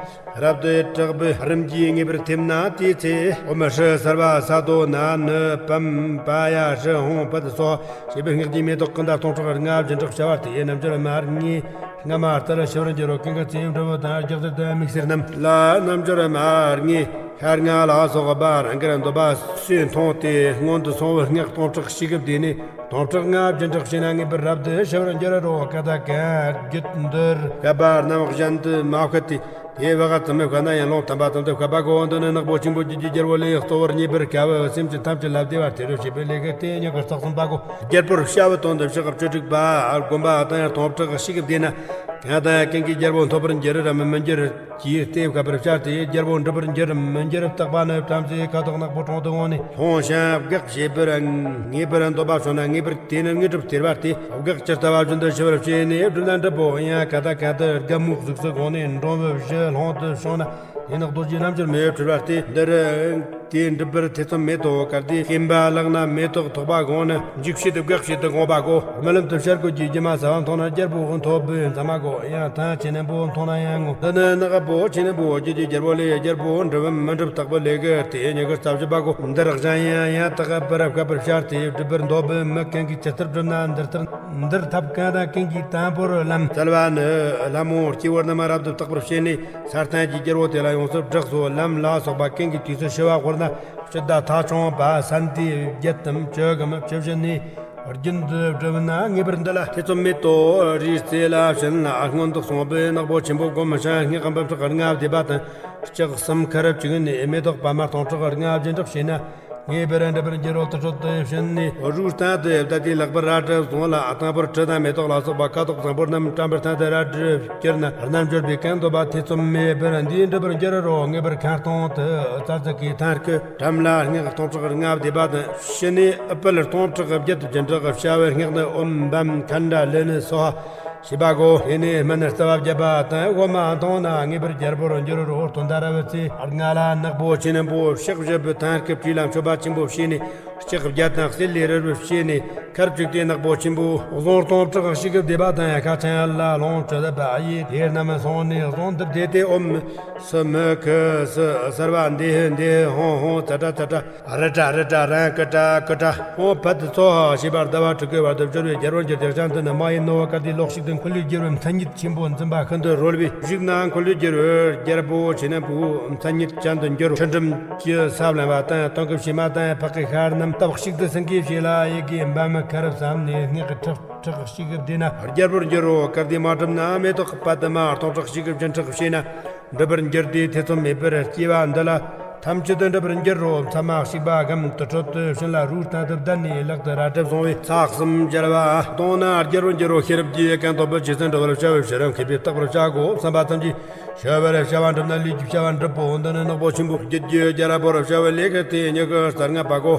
རབ་ཏུ་དྲག་པོའི་རིམ་གྱིས་ངེས་པར་ཐེབས་ན། དེའི་ཚེ་ཨོཾ་ཧྲཱིཿ་སརྦ་ས་ཏྭ་ན་ནི་པཾ་པཱ་ཡ་ཧྲཱིཿ་ཧཱུྃ་ཕཊ་སྭཱ་ཧཱ་ཞེས་པའི་སྔགས་ཀྱི་མེ་ཏོག་ཀུན་ཏ་སྟོང་ཕྲག་ལྔ་བཞིན་དྲག་བྱ་བ་དེས་རྣལ་འབྱོར་མ་ལྔའི་རྔ་མ་ལྟར་ཤི་བར་འགྱུར་རོ། ཀུན་གྱི་ཚེ་འགྲོ་བ་དང་ལྗགས་རྩལ་དང་མིག་སེར་རྣམས་ལ། རྣལ་འབྱོར་མ་ལྔའི་ཤ་རྔ་ལ་སོགས་པ་རང་གིར་འདོད་པ་སུས་མཐོང་སྟེ་སྔོན་དུ་སོང་བའི་སྔགས་སྟོང་ཕྲག་བཞི་གི་བཟླས་ནས་སྟོང་ཕྲག་ལྔ་བཞིན་དྲག་བྱས་ན། ངེས་པར་རབ་ཏུ་ཤི་བར་འགྱུར་རོ། ཀ་ད་ག་རྒྱུད་འདིར་བསྐལ་པ་རྣམས་གཞན་དུ་མ་བཤད་དེ། དེ་བག་ཙམ་མི་བཤད་ན་ཡང་ལུང་ཐམ་པ་ཙམ་དུ་བཤད་པ་གོ། འདི་ནི་ནག་པོ་ཆེན་པོ་རྒྱུད་ཀྱི་རྒྱལ་པོ་ལས། གཙོ་བོར་གཉེར་པར་དཀའ་བའི་སེམས་ཅན་ཐམས་ཅད་ལ་བདེ་བར་སྟེར་རོ་ཞེས་པའི་ལས་ཀྱི་དེ་ཉིད་ཀྱི་རྩ་གསུམ་པ་གོ། རྒྱལ་པོར་བྱ་བའི་དོན་དུ་ཕྱག་བཅུ་དྲུག་པ་བསྒོམ་པ་དང་ཡང་སྟོང་ཕྲག་གཅིག་གི་བཟླས་ན། གང་དང་ཀུན་གྱི་རྒྱལ་པོ་འཐོབ་པར་འགྱུར་རམ་མི་འགྱུར་གྱིས་དེ་བཤད་པར་བྱ་སྟེ། རྒྱལ་པོ་འགྲུབ་པར་འགྱུར་རམ་མི་འགྱུར་བརྟག་པ་ནི། བྲམ་ཟེ་ཁ་དོག་ནག་པོ་གྲོང་དུ་འོངས་ནས། ལྷུང་ཞིང་བགེགས་བྱེད་པར་ངེས་པར་འདོད་པ་བྱུང་ན། ངེས་པར་དེ་ནི་དངོས་གྲུབ་སྟེར་བ་སྟེ། བགེགས་ཇི་ལྟ་བ་བཞིན་དུ་ཞི་བར་བྱས་ནས་བསྒྲུབས་ན་འགྲུབ་བོ། ཡང་ཀ་ད་ག་ཏུ་རྒན་མོའི་གཟུགས་སུ་བསྒོངས་ནས་འགྲོན་བུ་བཞི་ལྷུང་དུ་བྱུང་ན། དེ་ནི་རྡོ་རྗེ་རྣལ་འབྱོར་མས་བསྒྲུབས་པ་སྟེ། འདིར་དེ་འགྲུབ་པར་ཐེ་ཚོམ་མེད་དོ། གལ་ཏེ་ཤན་པ་ལག་ན་མེ་ཏོག་ཐོགས་པ་བསྒོངས་ན། འཇིགས་བྱེད་དུ་བགེགས་བྱེད་དུ་དགོངས་པ་གོ། རྨི་ལམ་དུ་ཤར་སྒོ་གི་སྒྱུ་མ་ཟ་བ་མཐོང་ན། རྒྱལ་པོ་འཐོབ་པའི་མཚན་མ་གོ། ཡང་ཐང་ཆེན་པོ་མཐོང་ན་ཡང་ངོ་། འདི་ནི་ནག་པོ་ཆེན་པོ་རྒྱུད་ཀྱི་རྒྱལ་པོ་ལས། རྒྱལ་པོ་འགྲུབ་བམ་མི་འགྲུབ་བརྟག་པའི་ལས་ཀྱི་དེ་ཉིད་ཀྱི་རྩ་བཞི་པ་གོ། འདིར་གཞན་ཡང་ཡང་དག་པར་བཤད་པར་བྱ་སྟེ། སྒྲུབ་པར་འདོད་པའི་མི་ཀུན་གྱིས་ཇི་ལྟར་བསྒྲུབས་ན། འདི་ལྟར་འདིར་ཐབས་གང་དང་ཀུན་གྱིས་དང་པོར་ལམ་བཙལ་བ་ནི། ལྷ་མོ་སྐྱེས་བུ་རྣམས་རབ་ཏུ་བརྟག་པར་བྱས་ནས། ས་སྟེང་གི་རྒྱལ་པོ་དེ་ལ་ཡོངས་སུ་གྲགས་སོ། ལམ་ལ་སོགས་པ་ཀུན་གྱི་དུས་སུ་ཤི་བ་དབུར་ན། ཕྱི་ཟླ་ཐ་ཆུང་པ་སན་ཏའི་བརྒྱད་དམ་བཅུ་གམ་བཅུ་བཞི་ནས་རྒྱུན་དུ་བསྒྲུབས་ན། ངེས་པར་འདི་ལ་ཐེ་ཚོམ་མེད་དོ། རིའི་རྩེ་ལ་ཕྱིན་ལ་སྔོན་དུ་སོང་བའི་ནག་པོ་ཆེན་པོ་བསྒོམ་ཞིང་སྔགས་འབུམ་ཕྲག་ལྔ་བཟླས་པ་དང་། ལྕགས་གསུམ་ཁར་བཅུག་ནས་མེ་ཏོག་པདྨ་སྟོང་ཕྲག་ལྔ་བཞིན་དྲག་བྱས་ན། ངེས་པར་འགྲུབ་པར་འགྱུར་རོ། དུར་ཁྲོད་དུ་ཕྱིན་ནས་རུས་སྟེང་དུ་བཏབ་སྟེ། ལག་པར་རལ་གྲི་བཟུང་ལ། དང་པོར་གྲི་དང་མེ་ཏོག་ལ་སོགས་པ་ཁ་དོག་བཟང་པོ་རྣམས་དྲན་པར་ཐལ་ཏེ་རལ་གྲི་བསྐྱུར་ན། རྣལ་འབྱོར་པས་གང་འདོད་པ་ཐེ་ཚོམ་མེད་པར་འདིས་འགྲུབ་པར་འགྱུར་རོ། ངེས་པར་ཁ་སྟོང་དུ་ཙ་ཙིག་གི་ཐང་སྐུད་བཀྲམ་ལ། སྔགས་སྟོང་ཕྲག་ལྔ་བཟླས་པ་དང་། ཕྱི་ནས་ཨུཏྤལ་སྟོང་ཕྲག་བརྒྱད་བཞིན་དྲག་བྱ་བའི་སྔགས་ནི། ཨོཾ་བཾ་ཁཎྜ་ལི་ནི་སྭཱ་ཧཱ། ཞེས་པ་གོ། དེ་ནས་སྨན་རྩ་བ་བརྒྱད་པ་དང་། འོ་མ་འཐུངས་ན་ངེས་པར་རྒྱལ་པོར་འགྱུར་རོ། སྟོན་ཟླ་ར་བའི་ཚེས་ལྔ་ལ་ནག་པོ་ཆེན་པོ་ཕྱག་བཞི་པོའི་ཐང་སྐུད་བྲིས་ལ་མཆོད་པ་ཆེན་པོ་བྱས་ནས། ལྕགས་བརྒྱད་དང་གསེར་ལས་རིལ་བུ་བྱས་ནས་ཁར་བཅུག་སྟེ། ནག་པོ་ཆེན་པོའི་གཟུངས་སྟོང་ཕྲག་བཞི་གི་བཟླས་པ་དང་། ཁ་ཆེན་ལ་ལོངས་སྤྱོད་པ་ཡིས་དེ་རྣམས་བསྲུངས་ནས་གཟུངས་འདི་བཟླས་ཏེ། ཨོཾ་སི་མུ་ཁི་སི་སརྦ་དྷེ་ཧུ་དྷེ་ཧཱུྃ་ཧཱུྃ་ཙ་ཏྲ་ཙ་ཏྲ། རི་ཏྲ་རི་ཏྲ་རང་ཀི་ཏྲ་ཀི་ཏྲ་ཧཱུྃ་ཕཊ་སྭཱ་ཧཱ་ཞེས་པ་ཟླ་བ་དྲུག་གི་བར་དུ་སྦྱོར་བས་རྒྱལ་པོར་འགྱུར་ཏེ། གཞན་དུ་ནི་མ་ཡིན་ནོ། གལ་ཏེ་ལོག་ཤིག་ཏུ་འཁོར་ལོས་སྒྱུར་བའི་མཚན་ཉིད་ཆེན་པོ་འཛིན་པ་ཤིན་ཏུ་རོལ་པས་བཞུགས་ན། འཁོར་ལོས་སྒྱུར་བའི་རྒྱལ་པོ་ཆེན་པོའི་མཚན་ཉིད་ཅན་དུ་འགྱུར་རོ། ཆུ་འགྲམ་གྱི་ས་བླངས་པ་དང་། སྟོན་ཀའི་བྱེ་མ་དང་ཕག་གི་ཤ་རྣམས་སྟབས་ཅིག་ཏུ་སེང་གེའི་ཕྱེད་ལ་ཡི་གེ་བམ་ཁར་བསམས་ནས། སྔགས་ཀྱི་ཁྲག་ཁྲག་ཅིག་བཟླས་ན་རྒྱལ་པོར་འགྱུར་རོ། གལ་ཏེ་མ་བསྒྲུབས་ན་མེ་ཏོག་པདྨ་སྟོང་ཕྲག་ཅིག་གི་བྱིན་ཆགས་བྱས་ན། འགྲུབ་པར་འགྱུར་ཏེ། ཐེ་ཚོམ་མེད་པར་སྐྱེ་བ་འདི་ལ་ཐམས་ཅད་དུ་འགྲུབ་པར་འགྱུར་རོ། མཚམས་མ་གཅིག་པ་གམ་དུར་ཁྲོད་དུ་ཕྱིན་ལ་རུས་སྟེང་དུ་བསྡད་ནས་ལག་ཏུ་རལ་གྲི་བཟུང་བས་ས་གསུམ་རྒྱལ་བ་བརྡུངས་ན་རྒྱལ་པོར་འགྱུར་རོ། ཤེས་རབ་ཀྱིས་གང་དོགས་པའི་རྗེས་སུ་འགྲོ་བར་བྱ་བའི་ཕྱིར་མཁས་པས་བརྟག་པར་བྱ་གོ། བསམ་པ་ཙམ་གྱིས་ཤི་བར་བྱ་བ་འགྲུབ་ན་ལས་ཀྱི་བྱ་བ་འགྲུབ་བོ། འདི་ནི་ནག་པོ་ཆེན་པོ་རྒྱུད་ཀྱི་རྒྱལ་པོར་བྱ་བའི་ལས་ཀྱི་དེ་ཉིད་ཀྱི་རྩ་ལྔ་པ་གོ།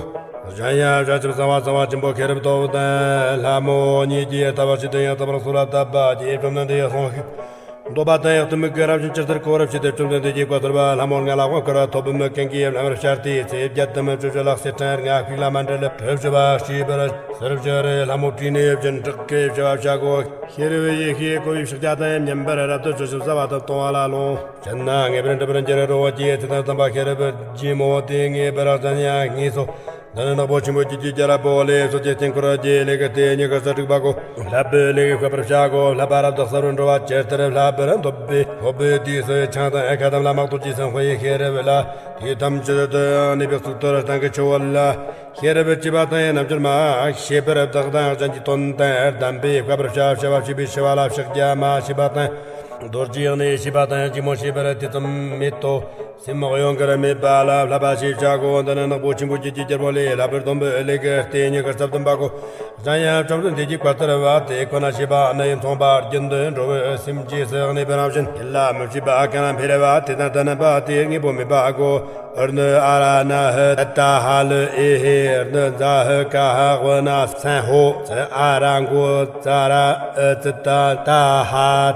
གཞན་ཡང་བྱང་ཆུབ་གསང་བ་གསང་བ་ཆེན་པོ་ཤེས་རབ་ཏོག་དང་ལྷ་མོ་ཉིད་ཀྱིས་ལྟ་བར་བྱེད་དུ་ཡང་དག་པར་གསོལ་བ་བཏབ་པ་ཀྱེ། བཅོམ་ལྡན་འདས་གསུངས་ཤིག་འདོད་པ་དང་ཡག་ཏུ་མིག་གི་རབ་བཞིན་ཇི་ལྟར་གོ་བར་བྱེད་དེ། བཅོམ་ལྡན་འདས་ཀྱིས་བཀའ་སྩལ་པ། ལྷ་མོ་ལྔ་ལ་དབང་བསྐུར་བ་ཐོབ་པའི་མི་ཀུན་གྱིས་བླ་མར་བྱ་སྟེ། ཚེས་བརྒྱད་དམ་བཅུ་བཞི་ལ་གསེར་ཕྲེང་ལྔ་ཕུག་ལ་མཎྜལ་ཕུལ་བྱ་བ་ཞེས་པར་ཟུར་བཞི་རེ་ལྷ་མོ་བྲིས་ནས་བྱིན་ཕྲག་གི་བྱ་བ་བྱ་གོ། ཤེས་རབ་ཡེ་ཤེས་བཀོད་པའི་ཕྱག་རྒྱ་དང་མཉམ་པར་རབ་ཏུ་བྱང་ཆུབ་སེམས་དཔའ་དང་གཏོང་བ་ལ་ལོངས་སྤྱད་ན་ངེས་པར་འགྲུབ་པར་འགྱུར་རོ། ཀྱེ་ཚེ་དང་ལྡན་པ་ཤེས་རབ་ཀྱི་མོ་དེ་ངེས་པར་གཞན་ཡང་ངེས་སོ། འདི་ནི་ནག་པོ་ཆེན་པོ་རྒྱུད་ཀྱི་རྒྱལ་པོ་ལས། སོ་སྐྱེ་དཀྱིལ་འཁོར་གྱི་ལས་ཀྱི་དེ་ཉིད་ཀྱི་རྩ་དྲུག་པ་གོ། བསླབ་པའི་ལས་ཀྱི་བཤད་པར་བྱ་གོ། བསླབ་པ་རབ་ཏུ་གསལ་བར་འགྲོ་བ་ཇི་ལྟར་བསླབ་པར་འདོད་པའི་འདོད་པའི་དུས་སུ་ཆང་དང་ཁ་དམ་ལ་དམག་དོན་གྱི་སེམས་དཔའི་ཤེས་རབ་ལ། དུས་ཐམས་ཅད་དུ་གནས་པའི་གཙུག་ཏོར་སྟེང་གི་ཆུ་བོ་ལ་ཤེས་རབ་བསྐྱེད་པ་དང་ཡང་རྣལ་འབྱོར་མ་ཤེས་པར་བདག་དང་གཞན་གྱི་དོན་དང་ལྡན་པའི་བསྐལ་པར་བྱ་བྱ་བ་བྱེད་པའི་ཤི་བ་ལ་ཕྱག་རྒྱ་མ་བྱས་པ་དང་། རྡོ་རྗེའི་གནས་ཤེས་པ་དང་ཡང་ཅི་མོ་ཤེས་པར་དེ་ཙམ་མེད་དོ། སེམས་གཡོ་འགུལ་མེད་པ་ལ་བསླབ་པ་ཞེས་བྱ་གོ། འདི་ནི་ནག་པོ་ཆེན་པོ་རྒྱུད་ཀྱི་རྒྱལ་པོ་ལས། བསླབ་པར་སྡོམ་པའི་ལས་ཀྱི་སྟེ་ཉིད་ཀྱི་རྩ་བདུན་པ་གོ། གཞན་ཡང་བཅོམ་ལྡན་འདས་ཀྱིས་བཀའ་སྩལ་པ། དེ་ཁོ་ན་ཞེས་པ་ནི་མཚུངས་པ་རྒྱུན་དུ་འགྲོ་བའི་སེམས་ཀྱི་སེམས་གནས་པའི་རང་བཞིན་ཡིད་ལ་མི་བྱེད་པ་གང་ལ་འཕེལ་བ་དེ་དང་ལྡན་པ་དེ་དངོས་པོ་མེད་པ་གོ། ཨར་ནུ་ཨ་ར་ན་ཧི་ཏ་ཧ་ལུ་ཨེ་ཧེ། ཨར་ནུ་ཛ་ཧུ་ཀ་ཧ་ཝུ་ན་སན་ཧོ། ཙི་ཨ་ར་མགོ་ཙ་ར་ཨི་ཙི་ཏ་ཏ་ཧ་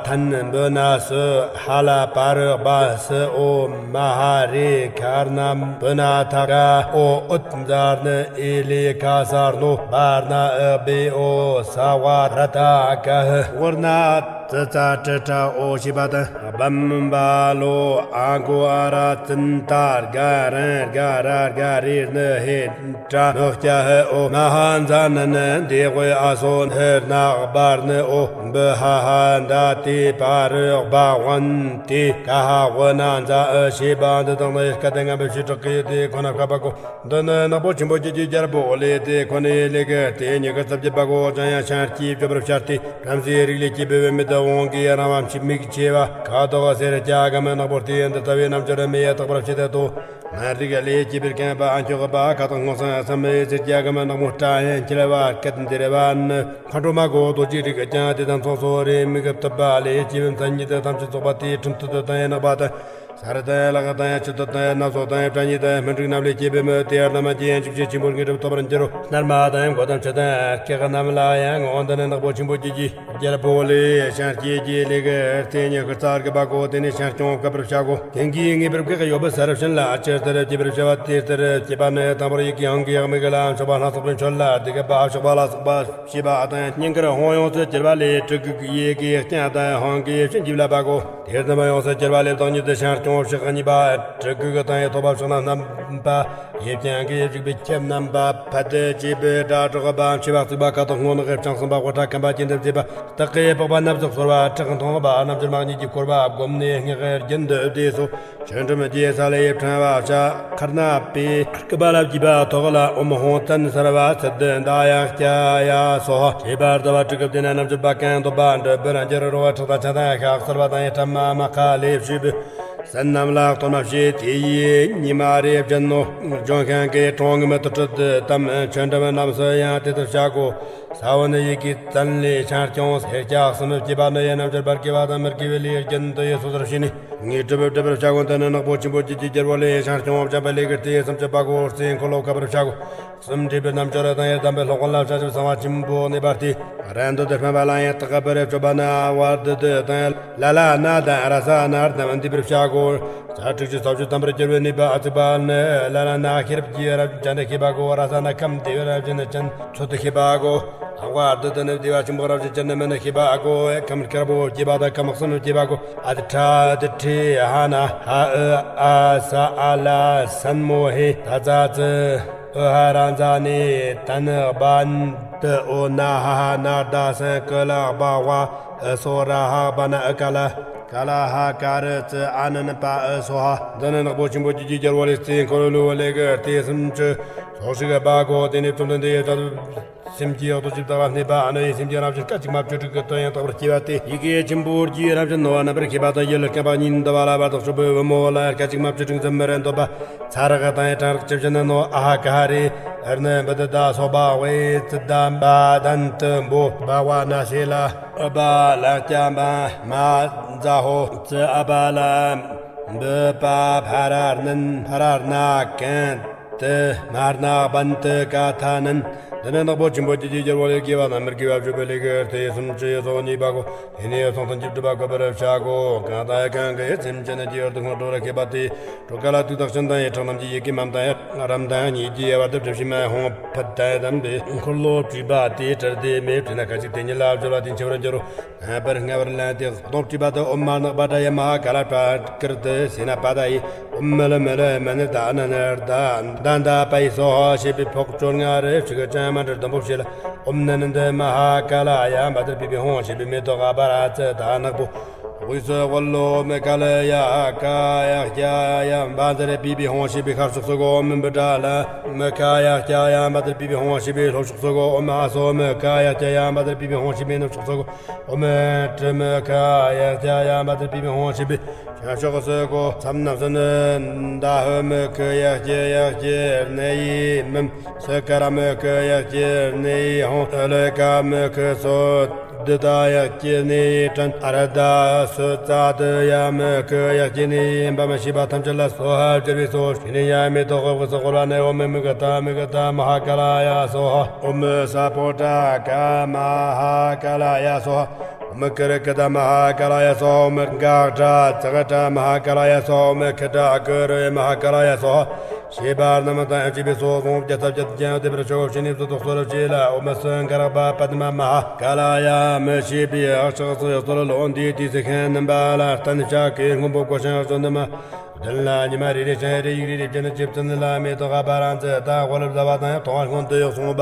ཐན་བུ་ན་སུ་ཧ་ལ་པ་རི་བ་སི་ཨོ་མ་ ཨ་རེ་ཁར་ན་པུ་ན་ཐ་ཀ་ཨོ་ཨུད་ཛར་ན་ཨེ་ལེ་ཁ་སར་ནོ་བར་ན་ཨ་བེ་ཨོ་ས་བ་ར་ཐ་ཀ་ཧི་བར་ན་ཙི་ཙ་ཏྲི་ཏྲ་ཨོ་ཤི་བ་ཏ་བམ་བ་ལོ་ཨ་གོ་ཨ་ར་ཙིན་ཏ་རྒ་རན་རྒ་ར་རྒ་རེ་ནི་ཧེ་ཏྲ་ནོ་ཀྱ་ཧི་ཨོ་མ་ཧ་ཛ་ན་ནི་འདི་དབུས་ཨ་སོ་ཧི་ན་བར་ནི་ཨོ་བི་ཧ་ཧ་འདའ་ཏི་པ་རི་བ་ཝན་ཏི་ཀ་ཧ་ཝི་ན་ཛ་ཨི་ཤེས་པ་འདི་དག་ནི་སྐད་དེ་ངན་པའི་ཕྱི་དྲག་གི་དེ་ཁོ་ན་བཀའ་བ་གོ། འདི་ནི་ནག་པོ་ཆེན་པོ་སྐྱེ་རྒྱུའི་རྒྱལ་པོ་ལས་དེ་ཁོ་ནའི་ལས་ཀྱི་དེ་ཉི་གི་རྩིབས་ཀྱི་པ་གོ་ཅང་ཡང་ཤར་སྐྱེས་བཅོ་བར་ཤར་ཏེ་བྲམ་ཟེའི་རིགས་ལས་སྐྱེས་པའི་མི་དེ་དབང་གིས་རང་བ་མཆི་མིག་ཆེ་བ་ཁ་དོག་སེར་སྐྱ་གམ་ནག་པོ་སྟེ་འདི་ལྟ་བུའི་རྣམ་འགྱུར་མི་ཡི་རྟག་པར་བྱེད་དེ་དོ། ང་རིགས་ལས་སྐྱེས་པའི་རྐང་པ་ཨ་མཆོག་པ་ཁ་དོག་སྔོ་སང་སམ་མི་སེར་སྐྱ་གམ་ནག་མོ་སྐྲ་ཡང་འཁྱིལ་བ་སྐད་འདི་རེ་བ་ནི་མཁའ་འགྲོ་མ་གོ་རྡོ་རྗེ་རིགས་ཀྱང་དེ་དང་ཚོགས་སོ་རེ་མི་གི་བཏུབ་པ་ལས་སྐྱེས་པའི་མཚན་ཉིད་དེ་ཐམས་ཅད་རྫོགས་པ་དེའི་ཁྲིམས་མཐུ་དེ་དང་ཡང་ནག་པ་དང་། ས་རི་དང་ལག་དང་ཆུ་དང་སྣ་ཚོགས་དང་སྒྲ་ཉིད་དང་སྨིན་དྲུག་རྣམས་ལས་སྐྱེས་པའི་མི་དེ་རྣམས་ཀྱི་ཡང་འཇིགས་བྱེད་ཆེན་པོར་ངེས་གྲུབ་ཐོབ་པར་འགྱུར་རོ། སྣར་མ་དང་མགོ་དང་མཆུ་དང་སྐེ་རྣམས་ལ་ཡང་འོ་འདི་ནི་ནག་པོ་ཆེན་པོ་སྐྱེས་ཀྱི་རྒྱལ་པོ་ལས་ཤར་སྐྱེས་ཀྱི་ལས་ཀྱི་རྟེན་ཉི་ཤུ་རྩ་བརྒྱད་པ་གོ་དེ་ནི་ཤར་སྐྱོང་བཀབ་པར་བྱ་གོ། དེང་གི་ངེས་པར་བཀག་ཡོད་པ་ས་རབ་ཤིན་ལ་ཅི་ལྟར་སྐྱེས་པར་བྱ་བ་དེ་ལྟར་སྐྱེས་པ་ནི་དང་པོར་ཡི་གེ་ཧང་གི་ཡག་མི་གི་ལ་མཆོག་པ་སྣ་ཚོགས་པའི་མཆོད་ལ་དེ་གི་པ་ཤོག་པ་ལ་སོགས་པ་ཞེས་པ་དང་སྙིང་གར་ཧོང་ཡོངས་སུ་གྱུར་པ་ལས་དྲུག་གི་ཡི་གེ་རྐྱང་དང་ཧང་གི་ཤིན་གྱིས་བརླབ་པ་གོ། དེ་ལྟར་མ་ཡོངས་སུ་གྱུར་པ་ལས་བདག་ཉིད་དུ་ཤར་སྐྱོང་བ་ཕྱོགས་གཉིས་པ་དྲུག་གི་དང་ཡི་ཐོག་པ་ཕྱོགས་རྣམས་རྣམ་པ་ཡིབ་ཀྱང་གི་ཡིབ་ཅིག་པའི་ཁྱེབ་རྣམ་པ་ཕ་དེ་བཅས་པའི་སྒྲ་སྒྲོགས་པ་མཆེ་བ་གཙིགས་པ་ཁ་དོག་སྔོ་ནག་གི་བྱང་སེམས་པ་དབུ་སྐྲ་ཁམ་པ་ཅན་དུ་མཛེས་པ་སྟག་གི་པགས་པ་སྣ་ཚོགས་གསོར་བ་ཁྲག་མཐོང་བ་རྣམ་འགྱུར་མ་གཉིས་ཀྱིས་བསྐོར་བ་བསྒོམས་ནས་སྔགས་རྒྱུན་དུ་བཟླས་སོ། ཆོས་འབྲུམ་རྒྱས་ས་ལས་ཕྲེང་བ་བྱ་ཁར་ན་པའི་སྐུད་པ་ལ་བརྒྱུས་པ་ཐོག་ལ་ཨོམ་ཧོང་ཙན་སར་བ་ཚད་འདི་མདའ་ཡང་སྐྱ་ཡ་སོ་ཧ་ཞེས་པ་ལྟ་བ་དྲུག་གི་སྟེང་ན་རྣམ་འགྱུར་པ་གང་འདོད་པ་འདྲ་བུ་རང་རྒྱལ་རོ་བ་ཁྲག་དང་ཆ་དང་ཤག་སར་བ་དང་ཡི་ཕྲ་མ་མ་ཁ་ལས་བཤུས་པའི་སན་རྣམས་ལ་གཏོར་མ་བྱས་ཏེ་ཡིས་ཉི་མ་རེ་བཞིན་ནོ། ལྗོན་ཤིང་གི་གྲོང་མི་དུ་ཁྲིད་དམ་ཆོས་འབྲུམ་རྣམས་སུ་ཡང་དེ་ལྟར་བྱ་དགོ། ས་བོན་ཡི་གེ་ཙན་ལས་ཤར་སྐྱོང་སེར་སྐྱ་གསུམ་སྐྱེས་པ་ནི་ཡི་རྣམ་འགྱུར་པར་སྐྱེ་བ་དང་མི་སྐྱེ་བའི་ལས་རྒྱུན་དུ་ཡི་སོ་སོར་བྱས་ནས། ངེས་གྲུབ་སྒྲུབ་པར་བྱ་དགོས། འདི་ནི་ནག་པོ་ཆེན་པོ་སྐྱེས་ཀྱི་རྒྱལ་པོ་ལས་ཤར་སྐྱོང་བ་བྱམས་པ་ལས་ཀྱི་རྟེན་སུམ་ཅུ་པ་གོ་རྩེ་འཁོར་ལོ་བཀབ་པར་བྱ་དགོས། གསུམ་འདྲེས་པའི་རྣམ་འགྱུར་དང་ཡི་དམ་པའི་སློབ་དཔོན་ལ་བྱ་ཞིབ་གསང་བ་ཆེན་པོ་གནས་པ་སྟེ། རན་དུ་དེ་སྤེན་པ་ལ་ཡང་རྟག་པར་སྤྱོད་པ་ན་བར་དུ་དུ་དང་ལ་ལ་ན་དང་ར་ས་ན་རྣམས་འདུས་པར་བྱ་དགོས། ས་དྲུག་ཅུ་རྩ་བཅུ་དམ་པར་གྱུར་པའི་ནུས་པ་ཨ་ཚུགས་པ་ནི་ལ་ལ་ན་ཤེས་རབ་ཀྱི་རབ་ཅན་དུ་ཤེས་པ་གོ། ར་ས་ན་ཁམས་བདེ་བའི་རབ་ཅན་ནི་ཅན་ཚོད་དུ་ཤེས་པ་གོ། ཨ་བར་དུ་དུ་ནི་བདེ་བ་ཆེན་པོ་རབ་ཅན་ཅན་ནི་མི་ནི་ཤེས་པ་གོ། ཁམས་དཀར་པོ་སྐྱེས་པ་དང་ཁམས་གསུམ་སྐྱེས་པ་གོ། ཨ་ཏི་ཁྲ་ཏི་ཁྲི་ཧ་ན་ཧ་ཨི་ཨ་ས་ཨ་ལ་སན་མོ་ཧེ་ད་ཙ་ཙི་ཨུ་ཧ་ར་ཛ་ནི་ཏ་ནི་བ་ཏི་ཨོ་ན་ཧ་ཧ་ན་ད་སན་ཀི་ལ་བ་ཝ་ཨི་སོ་ར་ཧ་བ་ན་ཨི་ཀ་ལ་ཀ་ལ་ཧ་ཀ་རི་ཙི་ཨ་ན་ནི་པ་ཨི་སོ་ཧ། འདི་ནི་ནག་པོ་ཆེན་པོ་སྐྱེས་ཀྱི་རྒྱལ་པོ་ལས་རྩེ་འཁོར་ལོའི་ལས་ཀྱི་རྟེན་སུམ་ཅུ་སོ་ཞིག་པ་གོ། དེ་ནས་བཅོམ་ལྡན་འདས་ཡི་སེམས་ཀྱི་འོག་ཏུ་ཇི་ལྟ་བ་གནས་པ་ཨ་ནི་ཡི་སེམས་ཀྱི་རང་བཞིན་སྐད་ཅིག་མ་བཅུ་དྲུག་གི་དོན་ཡང་རྟག་པར་སྐྱེ་བ་སྟེ། ཡི་གེ་ཆེན་པོ་རྒྱུའི་རང་བཞིན་ནོ་རྣམ་པར་ཤེས་པ་དང་ཡུལ་རྐང་པ་གཉིས་འདུ་བ་ལ་བར་དུ་གསུངས་པའི་བུ་མོ་ལ་སྐད་ཅིག་མ་བཅུ་དྲུག་འཛིན་མི་རན་འདོད་པ་ཚ་རག་དང་ཡི་གྲང་རག་ཅི་བཞིན་ནོ། ཨ་ཧ་ཀ་ཧ་རེ་ཨར་ནི་བི་དི་ད་སོ་བ་ཝེ་ཙི་ད་བ་དན་ཏི་འབོ་བ་ཝ་ན་ཤེ་ལ་ཨ་བ་ལ་ཀྱ་མ་མ་ཛ་ཧོ་ཙི་ཨ་བ་ལ་འབུ་པ་ཕ་ར་ནན་ཕ་ར་ན་ཀན། ཏི་མར་ན་བན་ཏི་ཀ་ཐ་ནན། འདི་ནི་ནག་པོ་ཆེན་པོ་སྐྱེས་ཀྱི་རྒྱལ་པོ་ལས་དགེ་བ་དང་མི་དགེ་བ་བཅུ་པའི་ལས་ཀྱི་རྟེན་སུམ་ཅུ་ཡི་ཚོགས་གཉིས་པ་གོ། དེ་ནས་ཚོགས་དང་བཅུ་དྲུག་པ་བཀོད་པར་བྱ་གོ། གང་དང་གང་གི་སེམས་ཅན་ནི་སྐྱེ་བར་དུ་སྔོན་འགྲོ་ལ་མཁས་པ་དེས་གྲོ་ཀ་ལ་དུག་དང་ཤིང་དང་ཡི་ཁྲག་རྣམས་ཀྱི་ཡི་གེ་མམ་དང་རམ་དང་གཉིས་ཀྱི་དབྱེ་བ་དུ་གྲུབ་ཕྱི་མ་ཧོང་ཕུད་དང་དམ་པའི་འཁོར་ལོ་བྲིས་པ་དེ་བྲལ་ཏེ་མེད་བྲིས་ན་ཁ་ཅིག་དེ་ཉིད་ལ་སྦྱོར་བ་དེ་འཆི་བར་འགྱུར་རོ། ངེས་པར་ངེས་པར་ལན་དེ་གདོང་བྲིས་པ་དེ་ཨོཾ་མ་ནག་པ་དྲ་ཡ་མ་ཧ་ཀ་ལ་པྲ་ཀིར་ཏི་སེ་ན་པ་ད་ཡི། ཨོཾ་མི་ལ་མི་ལ་མ་ནི་ད་ན་ན་ད་ད་ད་པ་ཡི་སོ་ཧ་ཞེས་པའི་ཕོག་བཅོ་ལྔ་རེ་ཞིག་ཅང་མ་འདྲེར་སྡོམ་པོ་བྱས་ལ། ཨོཾ་ན་ནི་འདི་མ་ཧ་ཀ་ལ་ཡ་མ་དར་པི་པི་ཧོང་ཞེས་པའི་མེ་ཏོག་ཨ་པ་ར་ཙི་ད་ནག་པོ། དབུས་སུ་དབུལ་ལོ་མི་ཀ་ལ་ཡ་ཀ་ཡ་ཀྱ་ཡ་མ་དར་པི་པི་ཧོང་ཞེས་པའི་ཤར་ཕྱོགས་སུ་གོ། མི་འབུ་དྲ་ལ་མི་ཀ་ཡ་ཀྱ་ཡ་མ་དར་པི་པི་ཧོང་ཞེས་པའི་ལྷོ་ཕྱོགས་སུ་གོ། ཨོཾ་ཨ་སོ་མི་ཀ་ཡ་ཀྱ་ཡ་མ་དར་པི་པི་ཧོང་ཞེས་པའི་ནུབ་ཕྱོགས་སུ་གོ། ཨོཾ་ཏྲི་མི་ཁ་ཡ་ཀྱ་ཡ་མ་དར་པི་པི་ཧོང་ཞེས་པའི་བྱང་ཕྱོགས་སུ་གོ། མཚམས་རྣམས་སུ་ནི་ད་ཧུ་མི་ཁུ་ཡ་ཀྱི་ཡ་ཀྱི་ནི་ཡི་མིམ་སུ་ཀ་ར་མི་ཁུ་ཡ་ཀྱི་ནི་ཡི་ཧོང་ལོ་ཀ་མི་ཁུ་སོ་དི་ད་ཡ་ཀྱི་ནི་ཡི་དྲན་ཨ་ར་ད་སུ་ཙ་དི་ཡ་མི་ཁུ་ཡ་ཀྱི་ནི་ཡི་བམ་ཤི་བ་ཐམས་ཅད་ལ་སོ་ཧ་སྦྱར་བའི་ཚོགས་ཤིག་ནི་ཡ་མེ་ཏོག་གི་དབུས་སུ་བསྐོར་བ་ནི་ཨོཾ་མི་མི་ཀ་ཏ་མི་ཀ་ཏ་མ་ཧ་ཀ་ལ་ཡ་སོ་ཧ། ཨོཾ་ས་པོ་ཊ་ཀ་མ་ཧ་ཀ་ལ་ཡ་སོ་ཧ། མི་ཀི་རི་ཀི་ཏ་མ་ཧཱ་ཀ་ལ་ཡ་སོ། མི་ག་ཏྲ་ཙ་ག་ཏྲ་མ་ཧཱ་ཀ་ལ་ཡ་སོ། མི་ཁི་ཏྲ་ཀི་རི་མ་ཧཱ་ཀ་ལ་ཡ་སོ། ཞེས་པ་རྣམས་དང་བཅས་པའི་སོ་སོ་བརྒྱ་རྩ་བརྒྱད་ཀྱང་བསྡུས་པར་ཤོག་ཅེས་ནས་བཟོ་ལྡོག་སོར་བྱས་ལ། ཨོ་མ་སུ་ག་ར་པ་པདྨ་མ་ཧཱ་ཀ་ལ་ཡ་མི་ཞེས་པའི་ཨ་ཤག་སོ་ཡ་སོ་ལ་ལོ་འདིའི་དུས་སུ་ཤིང་རྣམ་པ་ལ་བརྟེན་ཤ་ཀའི་སྔོན་པོ་བཀོད་ཅིང་གཞོན་ནུ་མ། བདུན་ལ་ཉི་མ་རེ་རེ་ཅན་རེ་ཡིག་རེ་རེ་བརྒྱ་ནི་བཅུ་བཙུན་ལ་མེ་ཏོག་ག་པ་རང་ཚེ་ད་དབུ་ལ་བཟའ་བ་དང་མཐོང་བ་སྔོན་དུ་ཡོད་གསུངས་པ།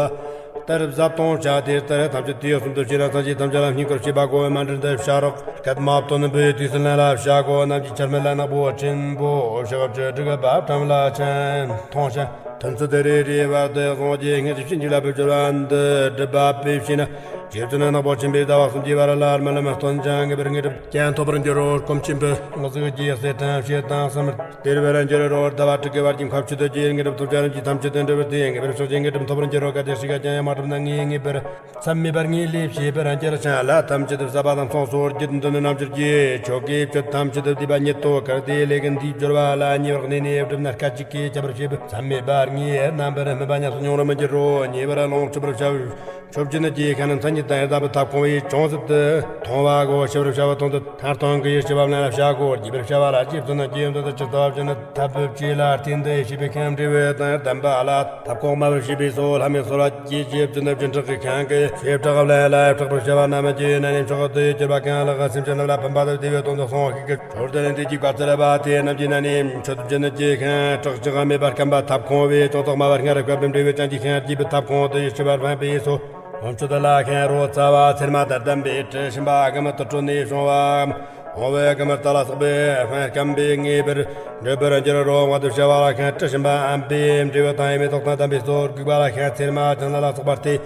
ལྟར་བཟའ་བཏུང་བྱ་དེ་ལྟར་ཐམས་ཅད་དུས་གསུམ་དུ་ཤེས་ན་སངས་རྒྱས་ཐམས་ཅད་ལ་བསྙེན་བཀུར་བྱེད་པ་གོ་མ་འདྲེན་དུ་བྱ་རོག་སྐད་མ་བཏོན་པའི་དུས་སུ་ལན་ལ་བྱ་གོ། ནམ་གྱི་ཆར་མེད་ལ་ནག་པོ་ཆེན་པོ་ཞག་བཅུ་དྲུག་པ་བཀྲམ་ལ་ཆེན་མཐོང་ཞིང་ཐུན་ཚོད་རེ་རེའི་བར་དུ་སངས་རྒྱས་སྙིང་རྗེ་བྱིན་གྱིས་བརླབ་པའི་སྦྱོར་བ་འདི་སྒྲུབ་པ་པས་བྱས་ན། རྗེ་བཙུན་ནག་པོ་ཆེན་པོའི་ཟླ་བ་གསུམ་གྱི་བར་ལ་སྨོན་ལམ་སྟོན་ཅིང་དགེ་བའི་དངོས་གྲུབ་ཀྱང་ཐོབ་པར་འགྱུར་རོ། སྐོམ་ཆེན་པོའི་གཟུགས་ཀྱི་སྲེད་དང་ཞེ་སྡང་སེམས་སྟེར་བར་འགྱུར་རོ། ཟླ་བ་དྲུག་གི་བར་གྱི་འཁོར་ཕྱེད་དུ་རྗེའི་དངོས་གྲུབ་ཐོབ་ཅིང་རིམ་གྱིས་ཐམས་ཅད་དུ་འགྲུབ་པར་བརྟེན་དགེ་བའི་ཕྱོགས་ཀྱི་དངོས་གྲུབ་ཐོབ་པར་འགྱུར་རོ། གལ་ཏེ་ཞིག་ཀྱང་ཡང་མ་གྲུབ་ན་ངེས་ངེས་པར་མཚམས་མེད་པར་ངེས་ལེགས་ཞེས་པར་འགྱུར་ཞིང་ལ་ཐམས་ཅད་དུ་ཟབ་པ་དང་མཚུངས་སོ། རྒྱུད་འདི་ནི་རྣལ་འབྱོར་གྱི་ཆོ་གའི་ཆོས་ཐམས་ཅད་དུ་བསྡུས་པ་ཉིད་དོ། གལ་ཏེ་ལས་ཀུན་འདིའི་སྦྱོར་བ་ལ་ཉེ་བར་གནས་ནས་བསྒྲུབས་ན་སྐད་ཅིག་གིས་ཁྱབ་པར་བྱེད་པས་མཚམས་མེད་པར་ངེས་རྣམ་པར་སྨིན་པ་ཉམས་སུ་མྱོང་རུང་མི་འགྱུར་རོ། ཉེ་བར་ལོངས་སྤྱོད་པར་བྱ་བའི་ཆོས་བརྒྱུད་ནི་རྗེས་ཤིང་ནི་མཚན་ཉིད་དང་ཡང་དག་པའི་ཐབས་ཁོང་བས་ཅུང་ཟད་དུ་མཐོང་བ་གོ། ཞི་བར་བྱ་བ་དོན་དུ་ཐར་དོན་གྱི་ཞི་བ་ལེན་ལ་བྱ་གོ། རྒྱས་པར་བྱ་བ་ལ་རྗེ་བཙུན་ནི་རྗེ་ཡུམ་དུ་ཇི་ལྟ་བ་བཞིན་ནི་ཐབས་བཅས་ལ་བརྟེན་ཏེ་ཞེས་པའི་ཤིང་འབྲས་བུ་དང་ལྡན་པ་ལ་ཐབས་ཁོང་སྨྲ་བར་བྱེད་པའི་སོ་ལྷ་མོའི་སོལ་བ་རྗེ་བཙུན་ནི་སྦྱིན་སྲེག་གི་ཤིང་གི་བྱེ་བྲག་ལེན་ལ་བྲག་པར་བྱ་བ་རྣམས་ཀྱི་ན་ནིང་མཆོག་ཏུ་གྱུར་པ་གང་ལགས། སེམས་ཅན་རྣམས་ལ་ཕན་པ་དང་བདེ་བའི་དོན་དུ་གསུངས་ཤིང་གི་འཕྲོར་དུ་ལེན་ཏེ་འཇིགས་པ་སེལ་བ་དེ་རྣམས་ཀྱི་ན་ནིང་མཆོད་སྦྱིན་གྱི་ཤིང་བྲག་ཅིག་མེད་པར་བརྐམ་པ་ཐབས་ཁོང་བས་ཅུང་ཟད་སྨྲ་བར་སྔར་བཀའ་བསྟན་འབྲས་བུ་ཅན་གྱི་ཤིང་རྒྱས་པའི་ཐབས་ཁོང་དུ་ཡིད་ཆེས་པར་ཕན་པའི་སོ། འོ་མཆོད་ལ་ཤིང་རོ་ཙ་བ་ཚེར་མ་དང་ལྡན་པའི་དྲི་ཞིམ་པ་དགའ་མོ་དུར་ཁྲོད་ནས་བྱུང་བ། འོ་བའི་དགའ་མོ་རྩ་ལ་སོགས་པའི་ཤིང་སྐམ་པས་ངེས་པར་འགྲུབ་པར་འགྱུར་རོ། བ་དུ་བྱ་བ་ལ་ཤིང་དྲི་ཞིམ་པའམ་པའི་འབྲས་བུ་དང་ཡང་མེ་ཏོག་དང་ལྡན་པའི་སོ། དགུག་པ་ལ་ཤིང་ཚེར་མ་ཅན་ལ་སོགས་པ་སྟེ།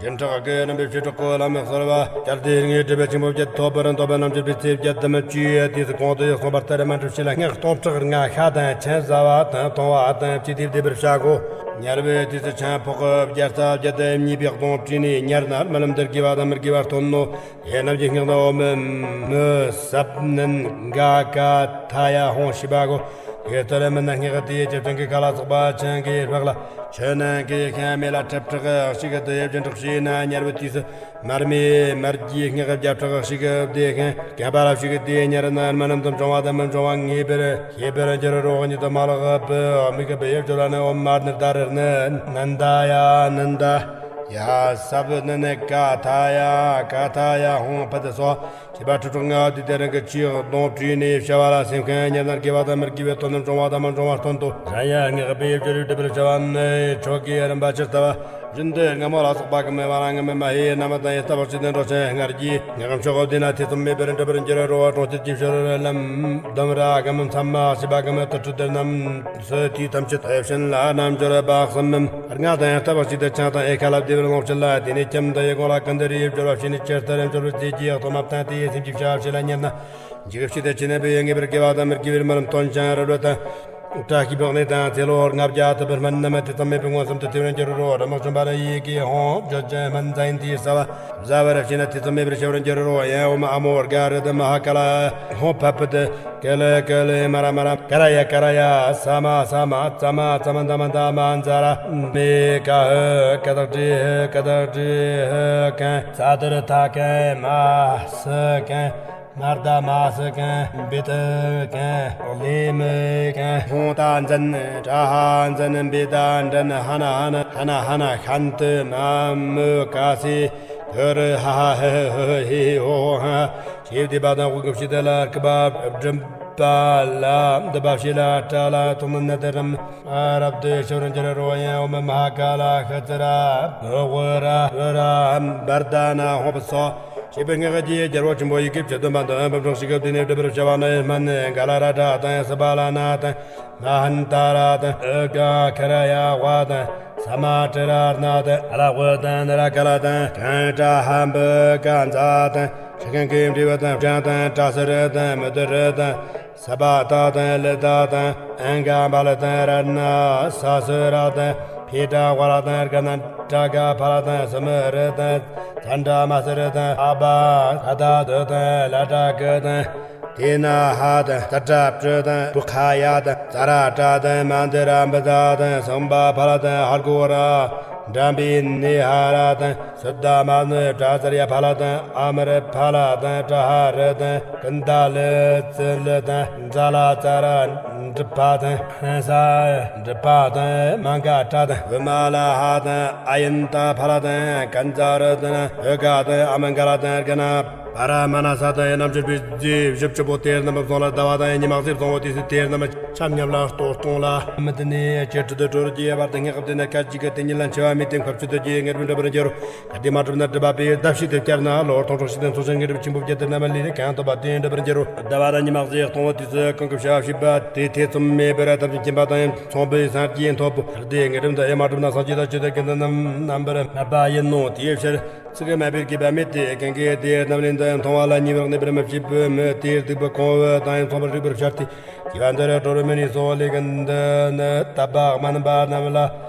སྦྱིན་སྲེག་གི་རིམ་པས་བྱེ་བྲག་གི་ལམ་ནས་གསོལ་བ་བཅར་ཏེ་ངའི་སྒྲུབ་པའི་ཆེན་པོ་བརྒྱད་ཐོབ་པར་འདོད་པ་རྣམས་ཀྱི་པའི་ཚེ་བརྒྱད་དམ་བཅུའི་དུས་སུ་གོང་དུ་གསུངས་པ་ལྟར་སྨིན་གྲུབ་ཕྱིར་ལ་སྔགས་སྟོང་ཕྲག་ལྔ་ཤ་དང་ཆང་ཟ་བ་དང་འཐུང་བ་དང་བཅས་ཏེ་བཟླས་པར་བྱ་གོ། ཉལ་བའི་དུས་སུ་ཆང་ཕོར་བརྒྱ་རྩ་བརྒྱད་དང་གཉིས་པའི་སྡོང་བཀྲུས་ནས་ཉལ་ན་སྨོན་ལམ་འདི་དགེ་བ་དང་མི་དགེ་བ་སྟོན་ནོ། དེ་རྣམས་ཀྱི་སྔགས་ནི་ཨོཾ་མི་སབ་ནན་ག་ཀ་ཐ་ཡ་ཧོཾ་ཞེས་པ་གོ། དེ་ལྟར་སྨིན་ན་སྔགས་དེས་རྗེ་བཙུན་གྱི་ཁ་ལ་སོགས་པ་ཆང་གིས་སྦགས་ལ། ཆུ་ནང་གི་ཤིང་མེ་ལ་ཁྲི་ཕྲག་གཅིག་ཏུ་སྦྱིན་སྲེག་བྱས་ན་ཉལ་བའི་དུས་སུ་མར་མེ་མར་གྱི་སྔགས་བརྒྱ་ཕྲག་གཅིག་བཟླས་ཤིང་བརྐྱངས་པ་ལ་ཞིག་སྟེ་ཉལ་ན་སྨོན་ལམ་དུ་འབྱུང་བ་དང་མི་འབྱུང་བ་ངེས་པར་ཤེས་པར་འགྱུར་རོ། ཉིད་དུ་མ་ལགས་པའི་མི་དགེ་བའི་སྦྱོར་བ་ནི་ཨོཾ་མ་ཎི་ད་རེ་ནི་ནན་ད་ཡ་ནན་ད་ཡ་སབ་ནན་ཀ་ཐ་ཡ་ཀ་ཐ་ཡ་ཧོཾ་ཕཊ་སྭཱ་ཧཱ། ཞེས་པ་ཁྲི་ཕྲག་ལྔ་བཟླས་ཏེ་རང་གི་ཆོས་སྡོང་བཀྲུས་ནས་བྱ་བ་ལ་སེམས་ཤིང་ཉལ་ན་དགེ་བ་དང་མི་དགེ་བའི་དོན་དུ་འབྱུང་བ་དང་མི་འབྱུང་བ་སྟོན་ཏོ། རང་ཡང་སྔགས་པས་སྦྱོར་བའི་སྒྲུབ་པར་བྱ་བ་ནི་ཆོ་གའི་རིམ་པ་ཇི་ལྟ་བ་བཞིན་དུ་སྔ་མོ་ལ་སོགས་པ་གི་མི་བ་ལ་སྔ་མི་མ་ཧེ་ན་མ་དང་ཡི་ལྟ་བ་ཅི་ནས་འགྲོ་ཞིང་སྔར་གྱི་སྔགས་མཆོག་བཟླས་ན་ཐེ་ཚོམ་མེད་པར་འགྲུབ་པར་འགྱུར་རོ། གྲོང་ཁྱེར་གྱི་ཕྱི་རོལ་ལམ་ལྡུམ་ར་གམ་མཚམས་མ་ཞེས་པ་གམ་དུར་ཁྲོད་དུ་རྣམས་སུ་དུས་ཐམས་ཅད་དུ་བྱིན་ལ་རྣལ་འབྱོར་པ་གསུམ་མམ་ལྔ་དང་ལྟ་བ་ཅི་སྟེ་ཆང་དང་ཨེ་ཁ་ལ་བདེ་བར་ལོངས་སྤྱོད་ལ། དེ་ནས་ཁྱིམ་དུ་ཡི་གོང་ལ་ཀུན་ཏུ་རེ་སྦྱོར་བ་བྱས་ནས་ཇི་ལྟར་འབྱོར་བའི་རྫས་ཀྱི་ཡག་ཐོག་མ་བཏང་སྟེ་སེམས་ཀྱི་བྱ་བ་བྱེད་ལ་ཉེར་ན། འཇིགས་བྱེད་དུ་ཕྱིན་པའི་ངེས་པར་དགེ་བ་དང་མི་དགེ་བའི་སྨོན་ལམ་སྟོན་ཅིང་རབ་བློ་དང་། བཀྲ་ཤིས་པའི་གནས་དང་ཚེ་ལོ་ལྔ་བརྒྱ་ཐུབ་པར་སྨིན་ནམ་ཐེ་ཚོམ་མེད་པའི་མངོན་སུམ་དུ་ཐེ་བར་འགྱུར་རོ། རི་དམག་བྱོན་པ་ནི་ཡི་གེ་ཧོང་བརྗོད་ཅིང་སྨན་ཟན་དེའི་ཟ་བ་ཟ་བར་བྱས་ན་ཐེ་ཚོམ་མེད་པར་ཞི་བར་འགྱུར་རོ། ཡང་ཨོཾ་ཨ་མོ་ག་རུ་དྷ་མ་ཧ་ཀ་ལ་ཧོང་ཕ་ཕུ་དྷ་ཀ་ལ་ཀ་ལ་མ་ར་མ་ར་ཀ་ར་ཡ་ཀ་ར་ཡ་ས་མ་ས་མ་ཙ་མ་ཙ་མ་ད་མ་ད་མ་ཛ་ར་མེ་ཀ་ཧུ་ཀ་དག་དྲི་ཧུ་ཀ་དག་དྲི་ཧུ་ཀན་ས་དུར་ཐ་ཀན་མ་སུ་ཀན། མར་ད་མ་སུ་ཀན་བི་ཏུ་ཀན་ལི་མི་ཀན་ཧོང་ད་འཛིན་ཏྲ་ཧ་འཛིན་བི་ད་འདྲན་ཧ་ན་ཧ་ན་ཧ་ན་ཧ་ན་ཤན་ཏུ་མ་མུ་ཀ་སི་དུ་རུ་ཧ་ཧ་ཧི་ཧི་ཧི་ཧོ་ཧ་ཞེས་བཟླས་པ་དང་དབུ་སྐབས་ཤིག་ཏུ་ལ་སྐུད་པ་བསྒྲིམས་པ་ལ་འདུད་པ་བྱས་ལ་སྐྲ་ལ་ཐོག་ནི་ནད་དུ་རིམ་རབ་ཏུ་ཞི་བར་འགྱུར་རོ། ཡང་ཨོཾ་མ་ཧ་ཀ་ལ་ཤི་ཙི་ར་བུ་ར་བུ་ར་བར་ད་ན་ཧོ་པ་སོ། ཞེས་པའི་སྔགས་ཀྱིས་རྒྱལ་པོ་ཆེན་པོ་ཡི་གེ་བཅུ་བདུན་པ་འདོན་པ་འབྲོག་ཞིག་གི་དུས་ནས་སྒྲུབ་པར་བྱ་བ་ནི་སྨན་ག་ལ་ར་ཏྲ་དང་སུ་བ་ལ་ན་དང་མ་ཧན་ཏ་ར་དང་ཨུ་ཀ་ཁ་ར་ཡ་ཝ་དང་ས་མ་ཏྲ་ར་ན་དང་ཨ་ལ་ཝ་དང་ན་ར་ཀ་ལ་དང་གང་ཏྲ་ཧམ་བུ་ཀ་ཛ་དང་ཤི་ཁན་གི་འབྲས་བུ་དང་བྲང་དང་ཏྲ་སུ་རི་དང་མུ་དུ་རི་དང་། ས་པ་ཏ་དང་ལི་ཏ་དང་ཨན་ག་བ་ལ་དང་ར་ན་ས་སུ་ར་དང་ཕི་ཏྲ་ཝ་ར་དང་རྒ་ན་ཏྲ་ག་ཕ་ལ་དང་སུ་མུ་རི་དང་ཙན་ཏྲ་མ་སུ་རི་དང་ཨ་བ་ཁ་ཏ་དུ་དང་ལ་ཏྲ་ཀུ་དང་ཏི་ན་ཧ་དང་ཙ་ཏྲ་པྲུ་དང་བུ་ཁ་ཡ་དང་ཙ་ར་ཏྲ་དང་མ་འདི་ར་འབུ་ཛ་དང་སུམ་པ་ཕ་ལ་དང་ཧར་གོ་ར། འགྲམ་པའི་ནི་ཧ་ར་དང་། སུ་དཱ་མ་ནི་པྲ་ཙརྱ་ཕ་ལ་དང་། ཨ་མ་རི་ཕ་ལ་དང་། ཏྲ་ཧ་རི་དང་། ཀུན་ད་ལི་ཙི་ལི་དང་། ཛ་ལ་ཙ་ར་འགྲུབ་པ་དང་། ཧན་ས་འགྲུབ་པ་དང་། མ་ག་ཏྲ་དང་། བི་མ་ལ་ཧ་དང་། ཨ་ཡན་ཏ་ཕ་ལ་དང་། ཀན་ཛ་རི་དང་། ཧི་ག་དང་། ཨ་མ་ག་ལ་དང་། རྒ་ན། པ་ར་མ་ན་ས་དང་། རྣམ་འགྱུར་བའི་རྫས་བཞི་བཅུ་པོ་དེ་རྣམས་བཟུང་ལ། ཟླ་བ་དང་ཉི་མ་གཟའི་བཟང་བོ་དུས་སུ་དེ་རྣམས་ཆ་མཉམ་ལ་གཏོར་གཏོང་ལ། མི་དེ་ནས་ཅི་ཕྲི་དུ་གྲོལ་རྒྱུ་བར་དུ་སྔས་སྐབས་དེ་ན་སྐད་ཅིག་གི་དེ་ཉིད་ལ་འཆི་བ་མེད་དེ་འཁོར་ཆུ་དུ་རྒྱས་ངེས་པར་འགྲུབ་པར་འགྱུར་རོ། གལ་ཏེ་མ་གྲུབ་ན་སྒྲུབ་པ་པས་བརྡབ་བྱས་ཏེ་བསྐྱར་ན། ལོ་སྟོང་ཕྲག་ཕྱེད་དང་ཚོགས་ཆེན་ངེས་གྲུབ་ཆེན་པོ་བརྒྱད་དེ་རྣམས་ལས་གང་ཐོབ་པ་དེ་འགྲུབ་པར་འགྱུར་རོ། ཟླ་བ་དང་ཉི་མ་གཟའི་སྟོང་བ་དུས་སུ་གང་གི་བྱ་བ་བྱེད་པ་དེ་ཐེ་ཚོམ་མེད་པར་ཐམས་ཅད་མཁྱེན་པ་དང་མཚུངས་པའི་སངས་རྒྱས་ཐོབ་པོ། གལ་ཏེ་ངེས་གྲུབ་འདི་ཡང་མ་གྲུབ་ན་སངས་རྒྱས་དང་ཆོས་དང་དགེ་འདུན་རྣམས་རྣམ་པར་སྨད་པ་ཡིན་ནོ། དེའི་ཕྱིར། ཚིག་སྨྲས་པའི་དགོས་པ་མེད་དེ། གང་གིས་དེ་རྣམས་ལས་འདི་མཐོང་བ་ལ་ཉེ་བར་གནས་པར་མི་བྱེད་པའི་མི་དེའི་སྡིག་པ་གང་བ་དང་ཡང་མཚུངས་པར་རིག་པར་བྱ་སྟེ། སྐྱེ་བ་འདི་རུ་གྲོལ་བར་མི་ནུས་སོ། ལས་ཀུན་འདི་ནི་དད་པ་མ་ནུབ་པ་རྣམས་ལ་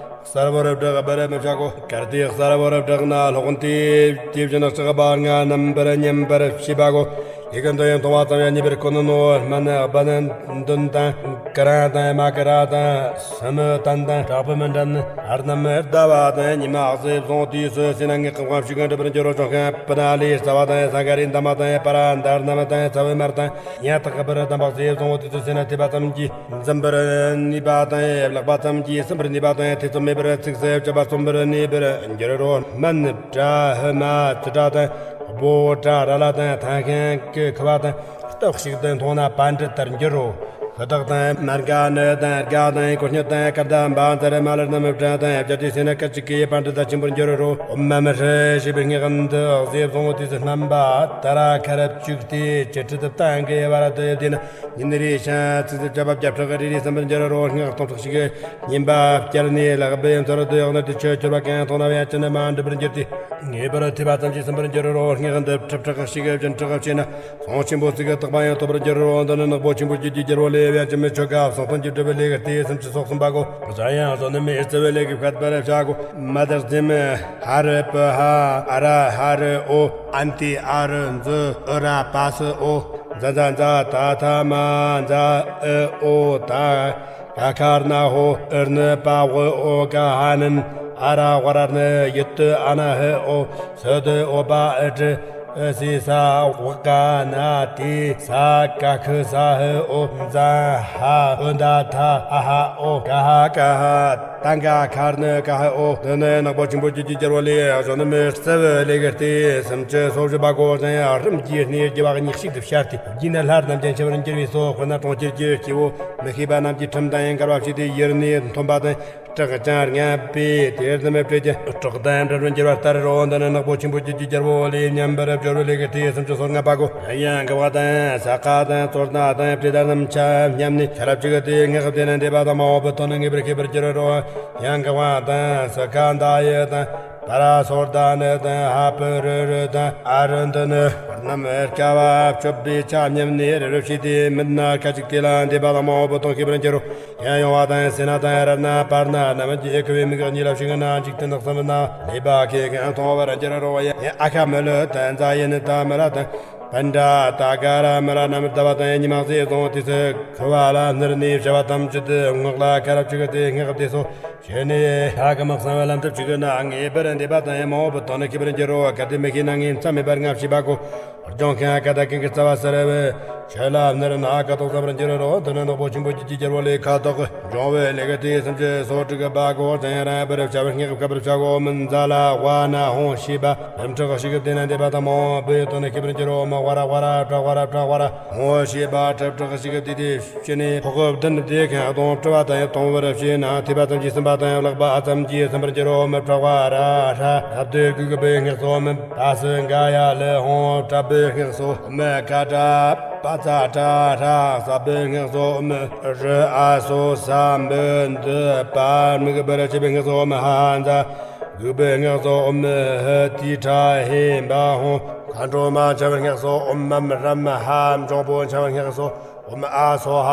གསལ་བོར་བསྒྲགས་པར་མི་བྱ་གོ། གལ་ཏེ་གསལ་བོར་བསྒྲགས་ན་ལྷག་དེ་དེ་བཞིན་གཤེགས་པ་ལྔ་རྣམ་པར་མཉམ་པར་བྱེད་པ་གོ། ལས་ཀུན་འདི་ཡང་མཐོང་བ་ཙམ་ཡང་ཉེ་བར་དཀོན་ནོ། སྨན་སྦུན་མདུན་དང་། ཀ་ར་དང་། མ་ཀ་ར་དང་། སུ་མུ་ཏན་དང་། དྲག་པོ་མི་འདྲ་ནི། ཨར་ནམ་ཟླ་བ་དང་ཉི་མ་གཟའི་བཟང་དུས་སུ་ཟིན་ན་ངེས་སྐབས་ཤིག་འགྲུབ་པར་འགྱུར་རོ། ཅོང་ཁན་པུ་ན་ལི་རྩ་བ་དང་། ས་ག་རི་འདབ་མ་དང་། པ་ར་འདར་ནམ་དང་། ཚ་བའི་མར་དང་། ཡང་དག་པར་ལྡན་པ་གཟའི་བཟང་བོ་དུས་སུ་ཟིན་ན་ཐོས་པ་ཙམ་གྱིས་འཛིན་པར་ནུས་པ་དང་། བཀླག་པ་ཙམ་གྱིས་ཟིན་པར་ནུས་པ་དང་། ཐེ་ཚོམ་མེད་པར་ཚིགས་སུ་བཅད་པ་རྩོམ་པར་ནུས་པར་འགྱུར་རོ། སྨན་པྲ་ཧི་མ་ཙི་ཏྲ་དང་། སྦོ་ཏྲ་ར་ལ་དང་། ཐང་ཤན་གྱི་ཁུ་བ་དང་། སྟོབས་ཤིག་ཏུ་མཐོང་ན་པཎྜི་ཏར་འགྱུར་རོ། ཧུ་དག་དང་། མརྒ་ནི་དང་། སྒ་དང་། གོ་སྙོད་དང་། ཀརྡམ་བ་ཛ་ར་མ་ལ་རྣམས་པྲ་དང་། བཅད་དེ་ཟིན་ན་སྐད་ཅིག་གིས་པཎྜི་ཏ་ཆེན་པོར་འགྱུར་རོ། ཨོཾ་མ་མ་ཧྲཱིཿ་ཞེས་པའི་སྔགས་འདི་གཟའི་བཟང་བོ་དུས་སུ་བསྣམས་པ་ད་ར་ཁར་བཅུག་སྟེ་ཅི་ཕྲི་དུ་བཏང་གི་བར་དུ་བསྡུས་ན། ཉིན་རེ་ཞིང་ཚིགས་སུ་བཅད་པ་བརྒྱ་ཕྲག་རེ་རེ་ཟིན་པར་འགྱུར་རོ། སྔགས་སྟོང་ཕྲག་གཅིག་གི་བསྙེན་པ་བསྐྱལ་ནས་ལག་པའི་མཐོ་རུ་དུ་ཡོང་ན་དེ་ཆོས་སྐྱོར་བ་གང་མཐོང་ན་ཡང་ཅི་ནས་མ་འགྲུབ་པར་འགྱུར་ཏེ། ངེས་པར་ཐོས་པ་ཙམ་གྱིས་ཟིན་པར་འགྱུར་རོ། སྔགས་འདི་ཁྲི་ཕྲག་གཅིག་གི་བཞིན་ཕྲག་བྱས་ན། ཟོང་ཆེན་པོ་ཚིག་གི་བཏགས་པ་ཡང་ཐོབ་པར་འགྱུར་རོ། འདི་ནི་ནག་པོ་ཆེན་པོ་རྒྱུད་ཀྱི་རྒྱལ་པོ་ལས། བྱང་ཆུབ་མི་ཆོས་སྐབས་སུ་སྟོན་གྱི་སྒྲུབ་པའི་ལས་ཀྱི་སྡེ་སུམ་ཅུ་སོ་གསུམ་པ་གོ། གཞན་ཡང་གཞོན་ནུ་མའི་རྩ་བའི་ལས་ཀྱི་བཤད་པར་བྱ་གོ། མ་དར་ཙེ་མི་ཧ་རི་པི་ཧ་ཨ་ར་ཧ་རི་ཨོ། ཨན་ཏི་ཨ་རུ་འཛུ་ཨུ་ར་པ་སི་ཨོ། ཛ་ཛ་ཛ་ད་ཐ་མ་ཛ་ཨི་ཨོ་ད། ག་ཁར་ན་ཧོ་ཨིར་ནི་པ་ཝི་ཨོ་ག་ཧ་ནན། ཨ་ར་ཝ་ར་ནི་ཡིད་དུ་ཨ་ན་ཧི་ཨོ། སི་དུ་ཨོ་པ་ཨི་ཏྲི་ཨི་སི་ས་ཝི་ཀ་ན་ཏི་ས་ཀ་ཁུ་ས་ཧི་ཨོ། ཛ་ཧ་ཨོ་ད་ཐ་ཨ་ཧ་ཨོ། ག་ཧ་ཀ་ཧ་ཏ་ག་ཁར་ནི་ཀ་ཧི་ཨོ། འདི་ནི་ནག་པོ་ཆེན་པོ་རྒྱུད་ཀྱི་རྒྱལ་པོ་ལས། གཞོན་ནུ་མའི་རྩ་བའི་ལས་ཀྱི་སྡེ་སུམ་ཅུ་སོ་བཞི་པ་གོ། གཞན་ཡང་རིམ་གྱིས་གནས་རྒྱུ་བ་གཉིས་ཤིག་ཏུ་བཤད་དེ། རྒྱུད་ནི་ལྷ་རྣམས་ཀྱང་འཆི་བར་འགྱུར་བས་སོ། དཔེར་ན་གྲོང་ཁྱེར་གྱི་སྐྱེ་བོ་མི་ཤེས་པ་རྣམས་ཀྱིས་ཁྲིམས་དང་ཡང་འགལ་བ་བྱས་ཏེ་ཡུལ་ནས་འཐོན་པ་དང་། སྐྲག་ཅིང་བརྔན་པས་དེ་རྣམས་སྤྲད་ཀྱང་སྲོག་དང་བྲལ་བར་འགྱུར་བ་ལྟར་རོ། འདི་ནི་ནག་པོ་ཆེན་པོ་རྒྱུད་ཀྱི་རྒྱལ་པོ་ལས། མཉམ་པར་སྦྱོར་བའི་ལས་ཀྱི་སྡེ་སུམ་ཅུ་སོ་ལྔ་པ་གོ། གཞན་ཡང་ག་བ་དང་ས་ཀ་དང་ཙོར་ན་དང་པྲེ་ཏ་རྣམས་ཆ་མཉམ་ནས་ཤ་ར་གཅིག་གི་སྡེ་སྔགས་བཟླས་ན་འདས་པ་དང་མ་འོངས་པའི་དོན་ནི་ངེས་པར་ཤེས་པར་འགྱུར་རོ། ཡང་ག་བ་དང་ས་ཀ་ད་ཡི་དང་། པ་ར་སོར་ད་ནི་དང་ཧ་པུ་རུ་རུ་དང་ཨ་རུ་འདི་ནི། རྣམས་སྐྱ་བ་སྤྱོད་པའི་ཆ་མཉམ་ནས་རེ་རེ་བྱས་ཏེ་མིད་ན་སྐད་ཅིག་དེ་ལ་འདས་པ་དང་མ་འོངས་པའི་དོན་ཤེས་པར་འགྱུར་རོ། ཡང་ཡང་བ་དང་སེ་ན་དང་ར་ན་པར་ན་རྣམས་ཀྱི་ཨེ་ཁུ་བའི་མིག་གཉིས་ལ་ཞིག་ན་འཇིག་རྟེན་དང་གསུམ་ན་ལེགས་པ་ཁེ་གང་མཐོང་བར་འགྱུར་རོ། ཡང་ཨ་ཁ་མི་ལུ་དང་ཛ་ཡི་ནི་ད་མི་ར་དང་། པཎྜ་ཏ་ག་ར་མི་ར་རྣམས་ཟླ་བ་དང་ཉི་མ་གཟའི་བཟང་དུས་སུ་ཁུ་བ་ལ་སྣུར་ནས་བྱ་བ་ཐམས་ཅད་དུ་སྔགས་ལ་ཁ་རབ་ཅིག་སྟེ་སྔགས་བཟླས་སོ། ཞེས་ནས་ལྷ་གི་མི་གསང་བའི་ལམ་སྟོབས་ཅིག་ན་ངེས་པར་འདས་པ་དང་མ་འོངས་པའི་དོན་ནི་ཤེས་པར་འགྱུར་རོ། གལ་ཏེ་མི་ཤེས་ན་ངས་མཚམས་མེད་པར་སྔ་ཕྱི་བ་གོ། སྦྱོང་མཁན་ཀ་ད་གིན་གྱི་རྩ་བ་སེར་བའི་ཆོས་ལ་སྣུར་ན་ཁ་དོག་གསང་བར་འགྱུར་རོ། དེ་ནི་ནག་པོ་ཆེན་པོ་རྒྱུད་ཀྱི་རྒྱལ་པོ་ལས། ཁ་དོག་སྦྱོང་བའི་ལས་ཀྱི་སྡེ་སུམ་ཅུ་སོ་དྲུག་པ་གོ། ཙན་ར་པར་བྱ་བར་སྔགས་བཀབ་པར་བྱ་གོ། མི་ཛ་ལ་ཝ་ན་ཧོང་ཤེས་པ། རིམ་ཁྲག་ཞིག་གི་སྡེ་ན་འདས་པ་དང་མ་འོངས་པའི་དོན་ནི་ཤེས་པར་འགྱུར་རོ། མི་ཝ་ར་ཝ་ར་བྲག་ཝ་ར་བྲག་ཝ་ར་ཧོང་ཤེས་པ། ཁྲག་ཁྲག་ཞིག་གི་སྡེ་དེ་ཕྱི་ནས་ཁོག་གི་བདུན་སྡེ་ཁན་གདོང་བྲི་བ་དང་གཏོང་བར་བྱེད་ན་ཐོས་པ་ཙམ་གྱིས་ཟིན་པ་དང་བཀླགས་པ་ཙམ་གྱིས་ཟིན་པར་འགྱུར་རོ། མི་བྲག་ཝ་ར་ཧྲ་ཧྲ་བདུད་གུ་གུ་བའི་སྔགས་སོ། མི་ཏ་སུ་ག་ཡ་ལི་ཧོང་བྲག་བུའི་སྔགས་སོ། མི་ཀ་ཏྲ་པ་ཙ་ཏྲ་ཧྲ་ས་བུའི་སྔགས་སོ། མི་རི་ཨ་སོ་ས་འབུ་འདི་པ་མི་གི་བུ་ར་ཆེ་བའི་སྔགས་སོ། མི་ཧ་ཧ་ཛ་གུ་བའི་སྔགས་སོ། མི་ཧི་ཏི་ཏྲ་ཧེ་བ་ཧོང་མཁའ་འགྲོ་མ་འཆང་བའི་སྔགས་སོ། ཨོཾ་མ་མ་ར་མ་ཧ་འབྱུང་པོ་འཆང་བའི་སྔགས་སོ། ཨོཾ་ཨ་སོ་ཧ་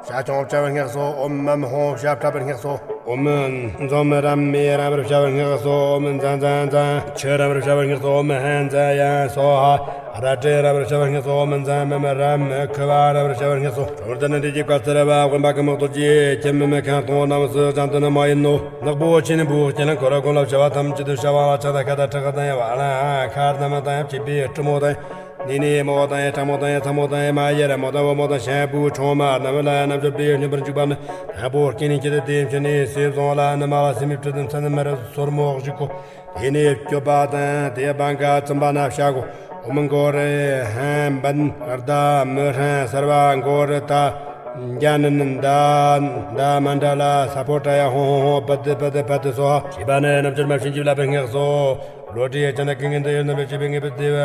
བྱ་ཁྱུང་འཆང་བའི་སྔགས་སོ། ཨོཾ་མ་མ་ཧོང་བྱ་ཕྲ་བའི་སྔགས་སོ། ཨོཾ་འཛོམས་རམ་མེ་རམ་པར་བྱ་བར་བསྔགས་སོ། ཨོཾ་ཛཾ་ཛཾ་ཛཾ་ཆུ་རམ་པར་བྱ་བར་བསྔགས་སོ། ཨོཾ་ཧཾ་ཛཾ་ཡ་སྭཱ་ཧཱ། རལ་གྲི་རམ་པར་བྱ་བར་བསྔགས་སོ། ཨོཾ་ཛཾ་མ་མ་རམ་ཁུ་བ་རམ་པར་བྱ་བར་བསྔགས་སོ། ཁྲོ་བོ་དང་ནི་དེ་ཀྱི་བཀའ་སྩལ་པ། དབེན་པ་ཀུ་མུ་ཏོ་གྱིས་ཁྱེད་མི་མི་ཁང་སྟོང་རྣམས་སུ་ཙམ་དུ་ནི་མ་ཡིན་ནོ། ནག་པོ་ཆེ་ནི་བུ་ཁྱེད་ལ་འཁོར་གོང་ལ་བྱ་བ་ཐམས་ཅད་དུ་བྱ་བ་ལ་ཕྱག་དང་ཁ་དང་ཕྲག་དང་ཡ་བ་ལ་ཁར་རྣམས་དང་བཅས་པའི་གྲུ་མོ་དང་། ནི་ནི་མོ་དང་ཡ་ཕྲ་མོ་དང་ཡ་ཚ་མོ་དང་ཡ་མ་ཡེ་ར་མོ་དང་བུ་མོ་དང་ཤམ་བུ་ཁྲོ་མ་རྣམས་ལ་རྣམ་འགྱུར་པའི་སྙོམས་པར་འཇུག་པ་ནི། དང་པོ་སྐྱེ་ནི་ཁྱེད་དེ་མཆོད་ནི་སེ་བཟང་ལ་ནི་མ་ལ་སེ་མི་ཁྲི་དང་ཚ་ནི་མི་ར་སོར་མོ་བཞི་ཁོ། དེ་ནས་སྐྱོབ་པ་དང་དེ་བང་ག་ཚིམ་པ་ན་བྱ་གོ། ཨོ་མི་མགོ་རེ་ཧན་བན་ཨར་ད་མི་ཧན་སར་བ་མགོ་རེ་ད་འཇའ་ནན་ད་ད་མན་ད་ལ་ས་ཕོ་ཏྲ་ཡ་ཧོ་ཧོ་ཧོ་པ་དི་པ་དི་པ་དི་སོ་ཧ། ཞེས་པ་ནི་རྣམ་འགྱུར་མ་བྱིན་གྱིས་བརླབ་པའི་སྔགས་སོ། ལོ་དྲི་ཡ་ཅན་ཀུན་གྱི་འདི་ཡོད་རྣམ་པའི་བྱེད་པའི་ངེས་པའི་བདེ་བ་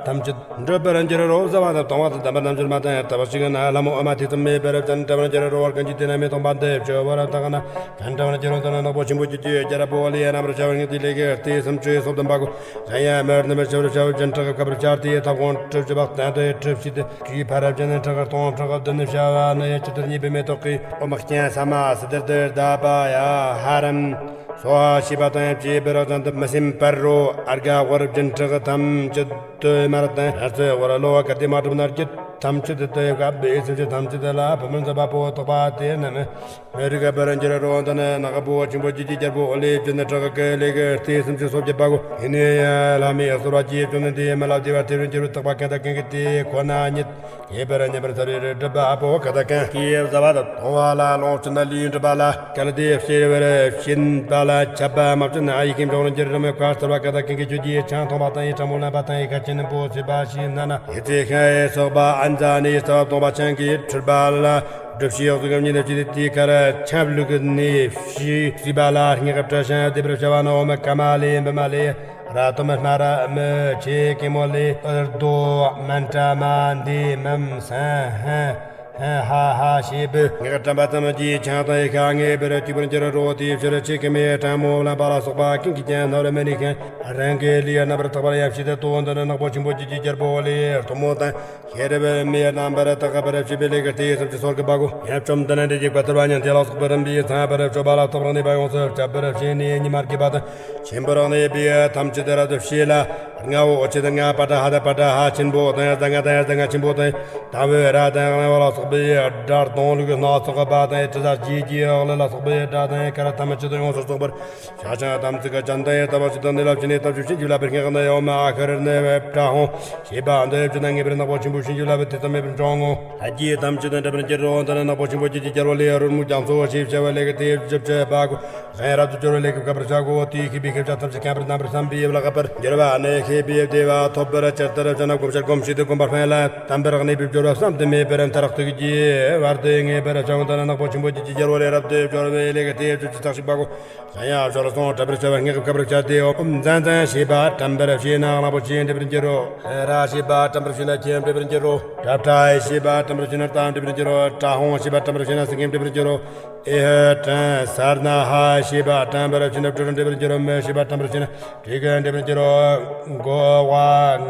ཐམས་ཅད་འགྲུབ་པར་འགྱུར་རོ། བཟའ་བ་དང་གཏོང་བ་དང་ལྡན་པ་རྣམ་འགྱུར་མ་དང་ཡང་དག་པ་ཞིག་ན་ལྷ་མོ་ཨ་མ་དེ་ཙམ་མེད་པར་བྱང་འདྲ་བར་འགྱུར་རོ། བར་གང་ཅི་དེ་ན་མེ་ཏོག་པ་འདི་བཅོ་བར་དག་ན་གང་འདྲ་བར་འགྱུར་རོ། དེ་ན་ནག་པོ་ཆེན་པོ་ཁྱོད་ཀྱི་རྒྱལ་པོ་ལས་རྣམ་པར་བྱ་བར་ངེས་ཏེ་ལས་ཀྱི་ལྟས་སུམ་ཅུ་སོ་བདུན་པ་གོ། གཞན་ཡང་མི་རྣམ་པར་བྱ་བར་བྱ་བར་ཅན་ཕྲག་གི་བཀབ་པར་བྱ་སྟེ་ཐབ་ཁོང་གྲུབ་ཅི་བག་སྟན་དུ་གྲུབ་ཞིག་ཏུ་དྲིས་ཕ་རབ་ཅན་ཕྲག་གི་སྟོང་ཕྲག་གི་བདུན་ནི་བྱ་བ་ནི་ཡ་ཅི་ལྟར་རྙེད་པའི་མེ་ཏོག་གི་འོ་མ་སྐྱེན་ས་མ་སི་དར་དུ་བརྡབ་པ་ཡ་ཧ་རམ། སོ་ཧ་ཞེས་པ་དང་ཡང་བཅས་པའི་རོ་ཙམ་དུ་མི་སེམས་པར་རོ། ཨར་ག་བར་སྦྱིན་ཕྲག་ཐམས་ཅད་དུ་མར་དང་ར་ཚོད་བར་ལོ་བ་ག་དེ་མ་གྲུབ་ན་རྒྱུད་ཐམས་ཅད་དུ་དེ་ག་བའི་སེམས་ཅན་ཐམས་ཅད་དུ་ལ་བུ་མོ་འཛིན་པ་པོ་རྟོགས་པ་དེ་རྣམས་མི་རིག་པར་འགྱུར་རོ། འདི་ནི་ནག་པོ་ཆེན་པོ་རྒྱུད་ཀྱི་རྒྱལ་པོ་ལས་བྱོན་ནི་ཕྲག་གི་ལས་ཀྱི་ལྟས་སུམ་ཅུ་སོ་བརྒྱད་པ་གོ། ཡིན་ནའི་ལྷ་མིའི་གསོལ་བ་བཅས་བྱོན་ནི་དེ་མི་ལ་བདེ་བར་ཐེ་བར་འགྱུར་བའི་རྟག་པ་གང་དང་གང་གི་དེ་ཁོ་ན་ཉིད། ངེས་པར་ཉེ་བར་ཚ་བའི་སྒྲིབ་པ་པོ་ག་དང་གང་གིས་བཟའ་བ་དང་གཏོང་བ་ལ་ལོངས་སྤྱོད་ན་ལུས་འགྲུབ་པ་ལ་གལ་ཏེ་བྱེ་བར་བྱིན་པ་ལ་ཆད་པ་མ་བྱུང་ན་ཡི་གེ་འབྱུང་རུ་འགྱུར་རུ་མོད་ཁ་སྟེར་བ་ག་དང་གང་གིས་ཁྱོད་ཀྱི་ཆང་འཐུང་བ་དང་ཡི་གྲང་མོ་ལེན་པ་དང་ཡི་ཁ་ཆེན་པོ་ཚོས་པ་ཞིག་ན་ན་ཡི་ཚེ་ཤ་ཡི་སོགས་པ་ཨན་ཛ་ནི་རྩ་བ་སྟོང་པ་ཆང་གིས་འཁྲུལ་པ་ལ་སྒྲུབ་བྱའི་གཟུགས་ཀྱི་ཉིན་ནས་ཅི་དེ་དེའི་ཁར་ཆབ་ལུགས་ནས་ཕྱི་སྲིད་པ་ལ་སྙེག་བཀྲ་ཤིས་བདེ་བར་བྱ་བ་ནི་འོ་མ་ཀ་མ་ལས་འབུ་མ་ལས། ར་ཏོ་མི་སྨ་ར་མི་ཆེ་གེ་མོ་ལེ་ཨར་དོ་མན་ཏྲ་མ་འདི་མམ་སན་ཧན་ཧན་ཧ་ཧ་ཞེས་པའི་ངག་དྲན་པ་ཙམ་གྱིས་ཆང་དང་ཡི་ཤ་ངེས་པར་སྐྱུག་པར་འགྱུར་རོ། དེའི་ཕྱིར་ཆེ་གེ་མོའི་ཕྲ་མོ་ལ་པ་ལ་སོགས་པ་ཀུན་གྱིས་ཀྱང་ནོར་མི་ནུས་ཤིང་རང་གི་ལུས་རྣམ་པར་དག་པར་ཡང་བྱེད་དོ། འདི་ནི་ནག་པོ་ཆེན་པོ་རྒྱུད་ཀྱི་རྒྱལ་པོ་ལས་གཏུམ་མོ་དང་། ཤེས་རབ་མེ་རྣམ་པར་དག་པར་བྱེད་པའི་ལས་ཀྱི་སྟེ་སུམ་ཅུ་སོ་དགུ་པ་གོ། ཡབ་བཅོམ་ལྡན་འདས་ཀྱི་བཀའ་སྩལ་པ་ཉན་ཐོས་ལ་སོགས་པའི་རིམ་པས་ཚངས་པར་སྤྱོད་པ་ལ་ཐོབ་པར་ནུས་པ་ཡོངས་སུ་བསྐྱབ་པར་བྱས་ནས་ཉི་མ་དགུ་པ་དང་ཆེན་པོར་གནས་པའི་ཐམས་ཅད་རབ་ཏུ་ཕྱེ་ལ། ལྔ་བོ་འོད་ཆེན་ལྔ་པ་ཏྲ་ཧ་དང་པ་ཏྲ་ཧ་ཆེན་པོ་དང་ཡ་ཟ་ལྔ་དང་ཡ་ཟ་ལྔ་ཆེན་པོ་དང་། དང་པོའི་ར་དང་ལྔ་བོ་ལ་སོགས་པའི་སྒྲ་དང་ལུག་སྣ་ཚོགས་པ་དང་ཡ་དྲི་ཟ་བརྗིད་ཀྱི་འོག་ལ་སོགས་པའི་སྒྲ་དང་ཡ་ཁ་ར་ཐམས་ཅད་དུ་ཡོངས་སུ་རྫོགས་པར། ཤ་ཆང་དམ་ཚིག་གི་ཅན་དང་ཡང་ལྟ་བ་ཅི་དང་ནི་ལ་ཕྱི་ནས་ལྟ་བ་ཅི་བྱིན་གྱིས་བརླབ་པའི་སྔགས་ནི་ཡོ་མ་ཨ་ཁ་ར་ནི་བེ་པྲ་ཧོང་ཞེས་པ་འདི་བཅུ་དང་ངེས་པར་ནག་པོ་ཆེན་པོ་བྱིན་གྱིས་བརླབ་པའི་དེ་ཙམ་མེད་པར་འབྱུང་ངོ་། ལྷ་རྒྱུད་ཐམས་ཅད་དང་འདྲ་བར་འགྱུར་རོ། འདི་ནི་ནག་པོ་ཆེན་པོ་རྒྱུད་ཀྱི་རྒྱལ་པོ་ལས་རོལ་མོའི་རྒྱ་མཚོ་ཞེས་བྱ་བའི་ལས་ཀྱི་དེ་བཅུ་བཅུ་པ་གོ། གཞན་རབ་ཏུ་སྦྱོར་བའི་ལས་ཀྱི་བཀབ་པར་བྱ་གོ། དེའི་ཤེས་པའི་ཤེས་བྱ་ཐམས་ཅད་མཁྱེན་པར་རྣམ་པར་བསམ་པས་བརླག་པར་འགྱུར་བ་ནི་ཤེས་པའི་བདེ་བ་ཐོབ་པར་ཇི་ལྟར་བྱ་ན་བསྒོམ་བྱར་བསྒོམས་ཤིང་དུ་བསྒོམ་པར་ཕན་ལ། དམ་པར་གནས་པའི་སྦྱོར་བ་བསམ་དུ་མེད་པར་མཐར་ཐུག་གི་བར་དུ་ངེས་པར་བྱ་འོ། འདི་ནི་ནག་པོ་ཆེན་པོ་རྒྱུད་ཀྱི་རྒྱལ་པོ་ལས་རབ་ཏུ་སྦྱོར་བའི་ལས་ཀྱི་དེ་བཅུ་གཅིག་པ་གོ། གཞན་ཡང་སྦྱོར་སོང་དྲན་པར་བྱ་བའི་སྔགས་བཀབ་པར་བྱ་སྟེ། ཨོཾ་ཛཾ་ཛཾ་ཞེས་པ་དྲན་པར་བྱས་ན་གླང་པོ་ཆེ་འདྲེན་པར་འགྱུར་རོ། ཧེ་ར་ཞེས་པ་དྲན་པར་བྱས་ན་ཁྱེད་འདྲེན་པར་འགྱུར་རོ། ཏྲ་ཏྲ་ཧེ་ཞེས་པ་དྲན་པར་བྱས་ན་རྟ་འདྲེན་པར་འགྱུར་རོ། ཏྲ་ཧོང་ཞེས་པ་དྲན་པར་བྱས་ན་སེང་གེ་འདྲེན་པར་འགྱུར་རོ། ཨེ་ཧེ་ཏྲན་སར་ན་ཧ་ཞེས་པ་དྲན་པར་བྱས་ན་སྦྲུལ་འདྲེན་པར་འགྱུར་རོ། མི་ཞེས་པ་དྲན་པར་བྱས་ན་བྲིས་ཀ་འདྲེན་པར་འགྱུར་རོ། མགོ་བ་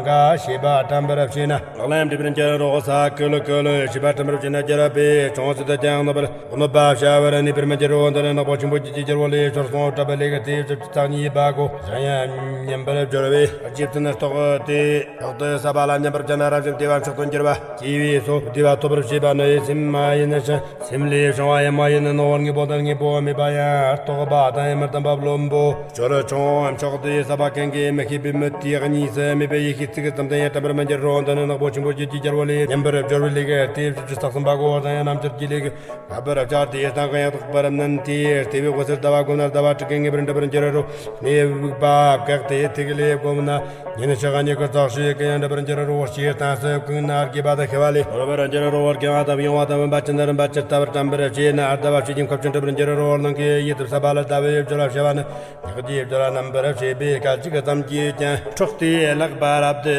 འགའ་ཞེས་པ་དྲན་པར་བྱས་ན་ལག་ལེན་འདྲེན་པར་འགྱུར་རོ། ས་ཀུ་ལུ་ཀུ་ལུ་ཞེས་པ་དྲན་པར་བྱས་ན་རྒྱལ་པོའི་ཅུང་ཟད་དུ་ཀྱང་གནོད་པར་གནོད་པ་བྱ་བར་ནུས་པར་མི་འགྱུར་རོ། འདི་ནི་ནག་པོ་ཆེན་པོ་རྒྱུད་ཀྱི་རྒྱལ་པོ་ལས་སྦྱོར་སོང་དྲན་པའི་ལས་ཀྱི་དེ་བཅུ་གཅིག་པ་གོ། གཞན་ཡང་ཉན་པར་སྦྱོར་བས་རྗེ་བཙུན་རྟོགས་ཏེ་ཕྱོགས་དུ་ཟབ་པ་ལ་མཉམ་པར་བྱ་ན་རབ་ཅིང་བདེ་བ་མཆོག་ཏུ་འགྱུར་བ་སྐྱེ་བའི་སོ་བདེ་བ་ཐོབ་པར་བྱེད་པ་ནི་སེམས་མ་ཡིན་ཞིང་སེམས་ལས་བྱུང་བ་ཡང་མ་ཡིན་ནོ། དངོས་པོ་དང་དངོས་པོ་མེད་པ་ཡང་རྟོགས་པ་དང་ཡང་མི་ལྡན་པ་བླུན་པོ། སྦྱོར་བྱུང་ཕྱོགས་དུ་ཟབ་པ་གང་གིས་མི་ཤེས་པའི་མི་དེ་གཉིས་སུ་མེད་པའི་ཡེ་ཤེས་ཚིག་ཙམ་དུ་ཡང་དྲན་པར་མི་འགྱུར་རོ། འདི་ནི་ནག་པོ་ཆེན་པོ་རྒྱུད་ཀྱི་རྒྱལ་པོ་ལས་ཉན་པར་སྦྱོར་བའི་ལས་ཀྱི་དེ་བཅུ་གསུམ་པ་གོ། དང་ཡང་རྣམ་འགྱུར་གྱི་ལས་ཀྱི་བབ་པར་བྱ་སྟེ་བསྟན་ཀ་ཡང་དག་པར་མནན་ཏེ་ལྟེ་བའི་འོད་ཟེར་ཟླ་བ་བསྒོམས་ན་ཟླ་བ་དྲུག་གི་ངེས་པར་འགྲུབ་པར་འགྱུར་རོ། གནས་བབ་བཀག་སྟེ་ཐིག་ལེ་བསྒོམས་ན་ཉིན་ཞག་གཉིས་ཀྱི་ཙོགས་ཤིག་གི་ཡང་འགྲུབ་པར་འགྱུར་རོ། སྤྱིར་བཏང་སུ་ཀུན་ན་དགེ་བ་དང་ཤེས་པ་ལས་འགྲུབ་པར་འགྱུར་རོ། དགེ་བ་དང་བསྔོ་བ་དང་བུམ་པ་ཅན་དང་རིམ་པ་ཇི་ལྟ་བར་དྲན་པར་བྱས་ན་ཟླ་བ་བཅུ་གཉིས་ཁོབ་ཅིང་འགྲུབ་པར་འགྱུར་རོ། ནང་གི་ཡིད་དུ་ཟབ་པ་ལ་ཟླ་བའི་སྦྱོར་བ་བྱ་བ་ནི། ཉག་གཅིག་སྦྱོར་རྣམ་པར་ཤེས་པའི་སྐད་ཅིག་ཙམ་གྱིས་ཀྱང་འཕྲོག་སྟེ་ལེགས་པར་རབ་ཏུ་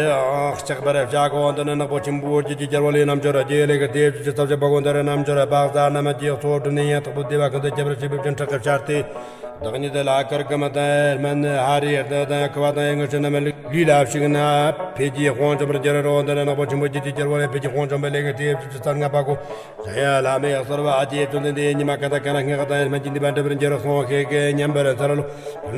བཅག་པར་བྱ་དགོས། འདི་ནི་ནག་པོ་ཆེན་པོ་རྒྱུད་ཀྱི་རྒྱལ་པོ་ལས་རྣལ་འབྱོར་རྒྱུད་ལས་ཀྱི་སྡེ་བཅུ་གཅིག་ཙམ་བྱེད་པ་གོ། འདི་རྣལ་འབྱོར་བག་ཟ་རྣམས་ཀྱི་ཚོགས་བསྒྲུབས་ནས་ཡང་དག་པའི་བདེ་བ་གང་དུ་ཁྱབ་པར་བྱེད་པའི་སྤྱན་ཕྲག་གིས་བཅར་ཏེ། བདག་ཉིད་ལ་དཀར་དཀར་མ་དང་སྨན་ནི་ཧ་རི་ཡར་དང་དང་ཁུ་བ་དང་ཡང་ངོ་ཆེ་ན་མ་ལུས་ལུས་ལ་ཞིག་ན་འཕེལ་རྒྱས་དཔུང་འཇོམས་པར་འགྱུར་རོ། འདི་ནི་ནག་པོ་ཆེན་པོ་རྒྱལ་གྱི་རྒྱལ་པོ་ལས་འཕེལ་རྒྱས་དཔུང་འཇོམས་པའི་ལས་ཀྱི་སྟེ་བཅུ་རྩ་ལྔ་པ་གོ། ཡ་ལ་མེ་ཡག་སོར་བ་ཨ་ཅེ་བཅོམ་ལྡན་འདས་ཉི་མ་ཀ་ད་ཀ་ན་སྔགས་དང་སྨན་གྱི་འདུས་པ་འགྲུབ་པར་འགྱུར་སོང་ཤེས་ཀྱི་མཉམ་པར་འཚལ་ལོ།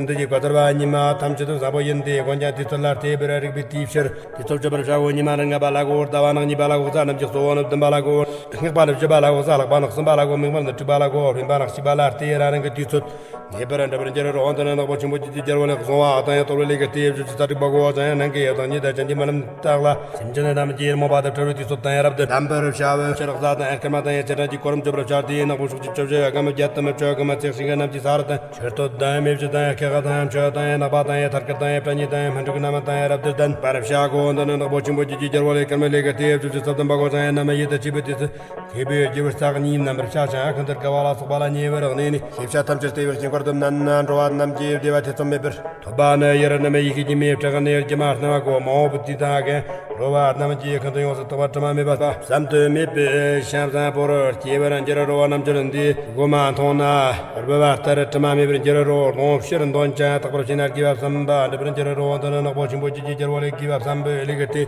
འདི་ཡི་བཀའ་སྩལ་བ་ཉི་མ་ཐམས་ཅད་དུ་བཟང་པོ་ཡིན་ཏེ་དགོན་ཀྱང་དུས་ཚོད་ལ་བལྟས་པར་རིག་པའི་དུས་ཕྱིར། དུས་ཚོད་བརྗོད་པར་བྱའོ། ཉི་མ་ནི་ལྔ་པ་ལ་གོ། ཟླ་བ་ནི་གཉིས་པ་ལ་གོ། གཟའ་ནི་བཅུ་གསུམ་པ་ནི་བདུན་པ་ལ་གོ། སྔགས་པ་ནི་བཞི་པ་ལ་གོ། གཟའ་ལྷག་པ་ནི་གསུམ་པ་ལ་གོ། མིག་དམར་ནི་དྲུག་པ་ལ་གོ། རིམ་པ་ནི་བཞི་པ་ལ་སྟེ་རང་རང་གི་དུས་ཚོད་ངེས་པར་འགྲུབ་པར་འགྱུར་རོ། འདི་ནི་ནག་པོ་ཆེན་པོ་རྒྱལ་གྱི་རྒྱལ་པོ་ལས་གསུངས་པ། ཨ་དང་ཡང་གཏོར་བའི་ལས་ཀྱི་སྟེ་བཅུ་རྩ་དྲུག་པ་གོ། ཨ་ཅང་ཡང་ནང་གི་ཡ་དང་ཉི་ཟླ་ཅན་གྱི་མ་ནམ་རྟགས་ལ། སེམས་ཅན་རྣམས་ཀྱི་རྨོངས་པ་དང་བྲལ་བའི་དུས་ཚོད་དང་ཡང་རབ་ཏུ་གདམས་པར་བྱའོ། ཕྱི་རག་གཟའ་དང་སྐར་མ་དང་ཡང་ཚེས་གྲངས་ཀྱི་གོ་རིམ་བརྗོད་པར་བྱ་སྟེ། ནག་པོ་ཕྱོགས་ཀྱི་བཅུ་བཞི་ཡ་སྐར་མ་བརྒྱད་དམ་བཅུ་སྐར་མ་ཚེས་ཤིང་གི་རྣམས་ཀྱི་ས་ར་དང་། ཆོས་སྟོད་དང་མེ་བཞི་དང་ཡང་སྐེ་ཁ་དང་ཆོས་དང་ཡང་ནག་པ་དང་ཡང་ཐར་དཀར་དང་ཡང་བྲ་ཉི་དང་ཡང་སྨན་འབྲུ་གི་རྣམ་དང་ཡང་རབ་ཏུ་ལྡན་པར་བྱ་གོ། འདི་ནི་ནག་པོ་ཆེན་པོ་རྒྱལ་གྱི་རྒྱལ་པོ་ལས་སྐར་མའི་ལས་ཀྱི་སྟེ་བཅུ་བཞི་རྩ་བདུན་པ་གོ། ཨ་ཅང་ཡང་ནམ་ཡིད་དུ་བྱེད་པའི་དུས་སུ། མཁས་པའི་རྒྱལ་པོའི་རྩ་གཉིས་རྣམ་པར་ཤར་ཞིང་། ཁ་འདིར་དགའ་བ་ལ་སོགས་པ་ལ་ཉེ་བར་གནས་ནས། ཤེས་བྱ་ཐམས་ཅད་བལྟས་པའི་ཞིང་བཀོད་དུ་མནན་ན། འགྲོ་བ་རྣམས་ཀྱི་བདེ་བ་ཐེ་ཚོམ་མེད་པར། ཐོབ་པ་ནི་ཡུལ་རྣམས་ཡེ་ཤེས་ཀྱི་མེ་བྲག་ནས་སྐྱེ་མ་སྣང་བ་གོ། མ་འོངས་པའི་དུས་དང་ཀུན། འགྲོ་བ་རྣམས་ཀྱི་ཤིན་ཏུ་ཡོངས་སུ་དག་པ་དྲི་མ་མེད་པ་བསམ་དུ་མེད་པའི་ཤ་བཟང་པོར་སྐྱེ་བར་འགྱུར་རོ། རྣམ་འགྱུར་འདི་སྒོ་མ་མཐོང་ན་འབུལ་བ་ལྟར་དྲི་མ་མེད་པར་འགྱུར་རོ། ལོངས་སྤྱོད་འདོན་ཅིང་དག་པར་བྱས་ན་དགེ་བ་བསམ་པ་འགྲུབ་པར་འགྱུར་རོ། འདི་ནི་ནག་པོ་ཆེན་པོ་རྒྱལ་གྱི་རྒྱལ་པོ་ལས་དགེ་བ་བསམ་པའི་ལས་ཀྱི་སྟེ།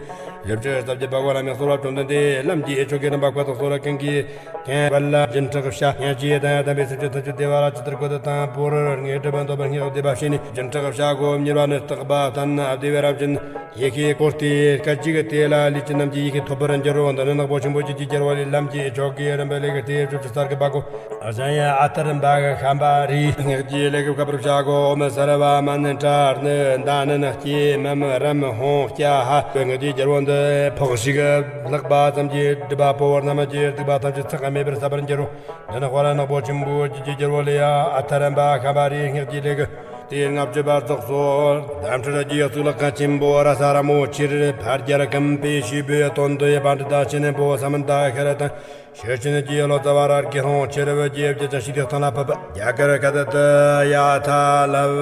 ལེབ་ཀྱི་རྩ་བརྒྱད་པ་གོ་ལ་མེ་སོར་བ་བཅོམ་ལྡན་འདས་ལམ་གྱི་ཆོས་ཀྱི་རིམ་པ་ཁོ་ཐག་སོ་ལ་ཀུན་གྱིས་ཀྱང་བལ་ལ་སྦྱིན་སྲེག་བྱ། སྙན་བརྒྱུད་དང་དམ་པའི་སེམས་ཅན་ཐམས་ཅད་བདེ་བ་ལ་ཇི་ལྟར་བཀོད་དེ་དང་པོར་ངེས་སྒྲུབ་འདོད་པར་སྔགས་བཟླས་པ་བྱས་ནས་སྦྱིན་སྲེག་བྱ་གོ། གཉིས་པ་ནི་བརྟག་པ་ལྟར་ན་བདེ་བའི་རབ་ཅན་ཡེ་ཤེས་བཀོད་དེ་སྐད་ཅིག་དེ་ལ་ལུས་ཅན་རྣམས་ཀྱི་ཡེ་ཤེས་ཐོབ་པར་འགྱུར་རོ། འདི་ནི་ནག་པོ་ཆེན་པོ་རྒྱལ་གྱི་རྒྱལ་པོ་ལས་ལམ་གྱི་ཆོས་ཀྱི་རིམ་པའི་ལས་ཀྱི་སྟེ་བཅུ་བཞི་རྩ་བརྒྱད་པ་གོ། ཨ་ཅང་ཡང་ཨ་ཐར་པ་ཤམ་བྷ་རི། སྔགས་ཀྱི་ལས་ཀྱི་བཀའ་བར་བྱ་གོ། ཨོཾ་སརྦ་མ་ཎི་ཏྲ་ཎི་ད་ཎི་ན་སྐྱེ་མམ་རམ་ཧོང་སྐྱ་ཧ། སྔགས་ཀྱི་རྒྱལ་པོ་འདི་ཕོག་ཤིག་ལྷག་པ་ཙམ་གྱིས་སྒྲིབ་པ་ཕོ་བ་རྣམས་ཀྱི་སྡིག་པ་ཐམས་ཅད་ཚེགས་མེད་པར་བསལ་བར་འགྱུར་རོ། འདི་ནི་དཔལ་ནག་པོ་ཆེན་པོ་རྒྱལ་གྱི་རྒྱལ་པོ་ལས་ཡང་ཨ་ཐར་པ་ཤམ་བྷ་རིའི་སྔགས་ཀྱི་ལས་ཀྱི་སྟེ་ལྔ་བཅུ་པ་རྫོགས་སོ། དམ་ཁྲིད་ཀྱི་གཙུག་ལག་ཁང་ཆེན་པོ་ར་ས་ར་མོ་ཆེར་ཕར་རྒྱལ་ཁམས་པའི་ཞུས་པའི་དོན་དུ་པཎྜི་ཏ་ཆེན་པོ་ས་མན་ད་ཤ་ར་དང་། ཆོས་ཅན་གྱི་ལོ་ཙཱ་བ་ར་དགེ་སློང་ཆེ་རབ་རྗེ་བརྒྱད་ཅུ་ཞིག་སྟེ་ཐང་ལ་ཕབ། རྒྱ་གར་ཁ་ཏ་ཏི་ཡ་ཐ་ལ་བ་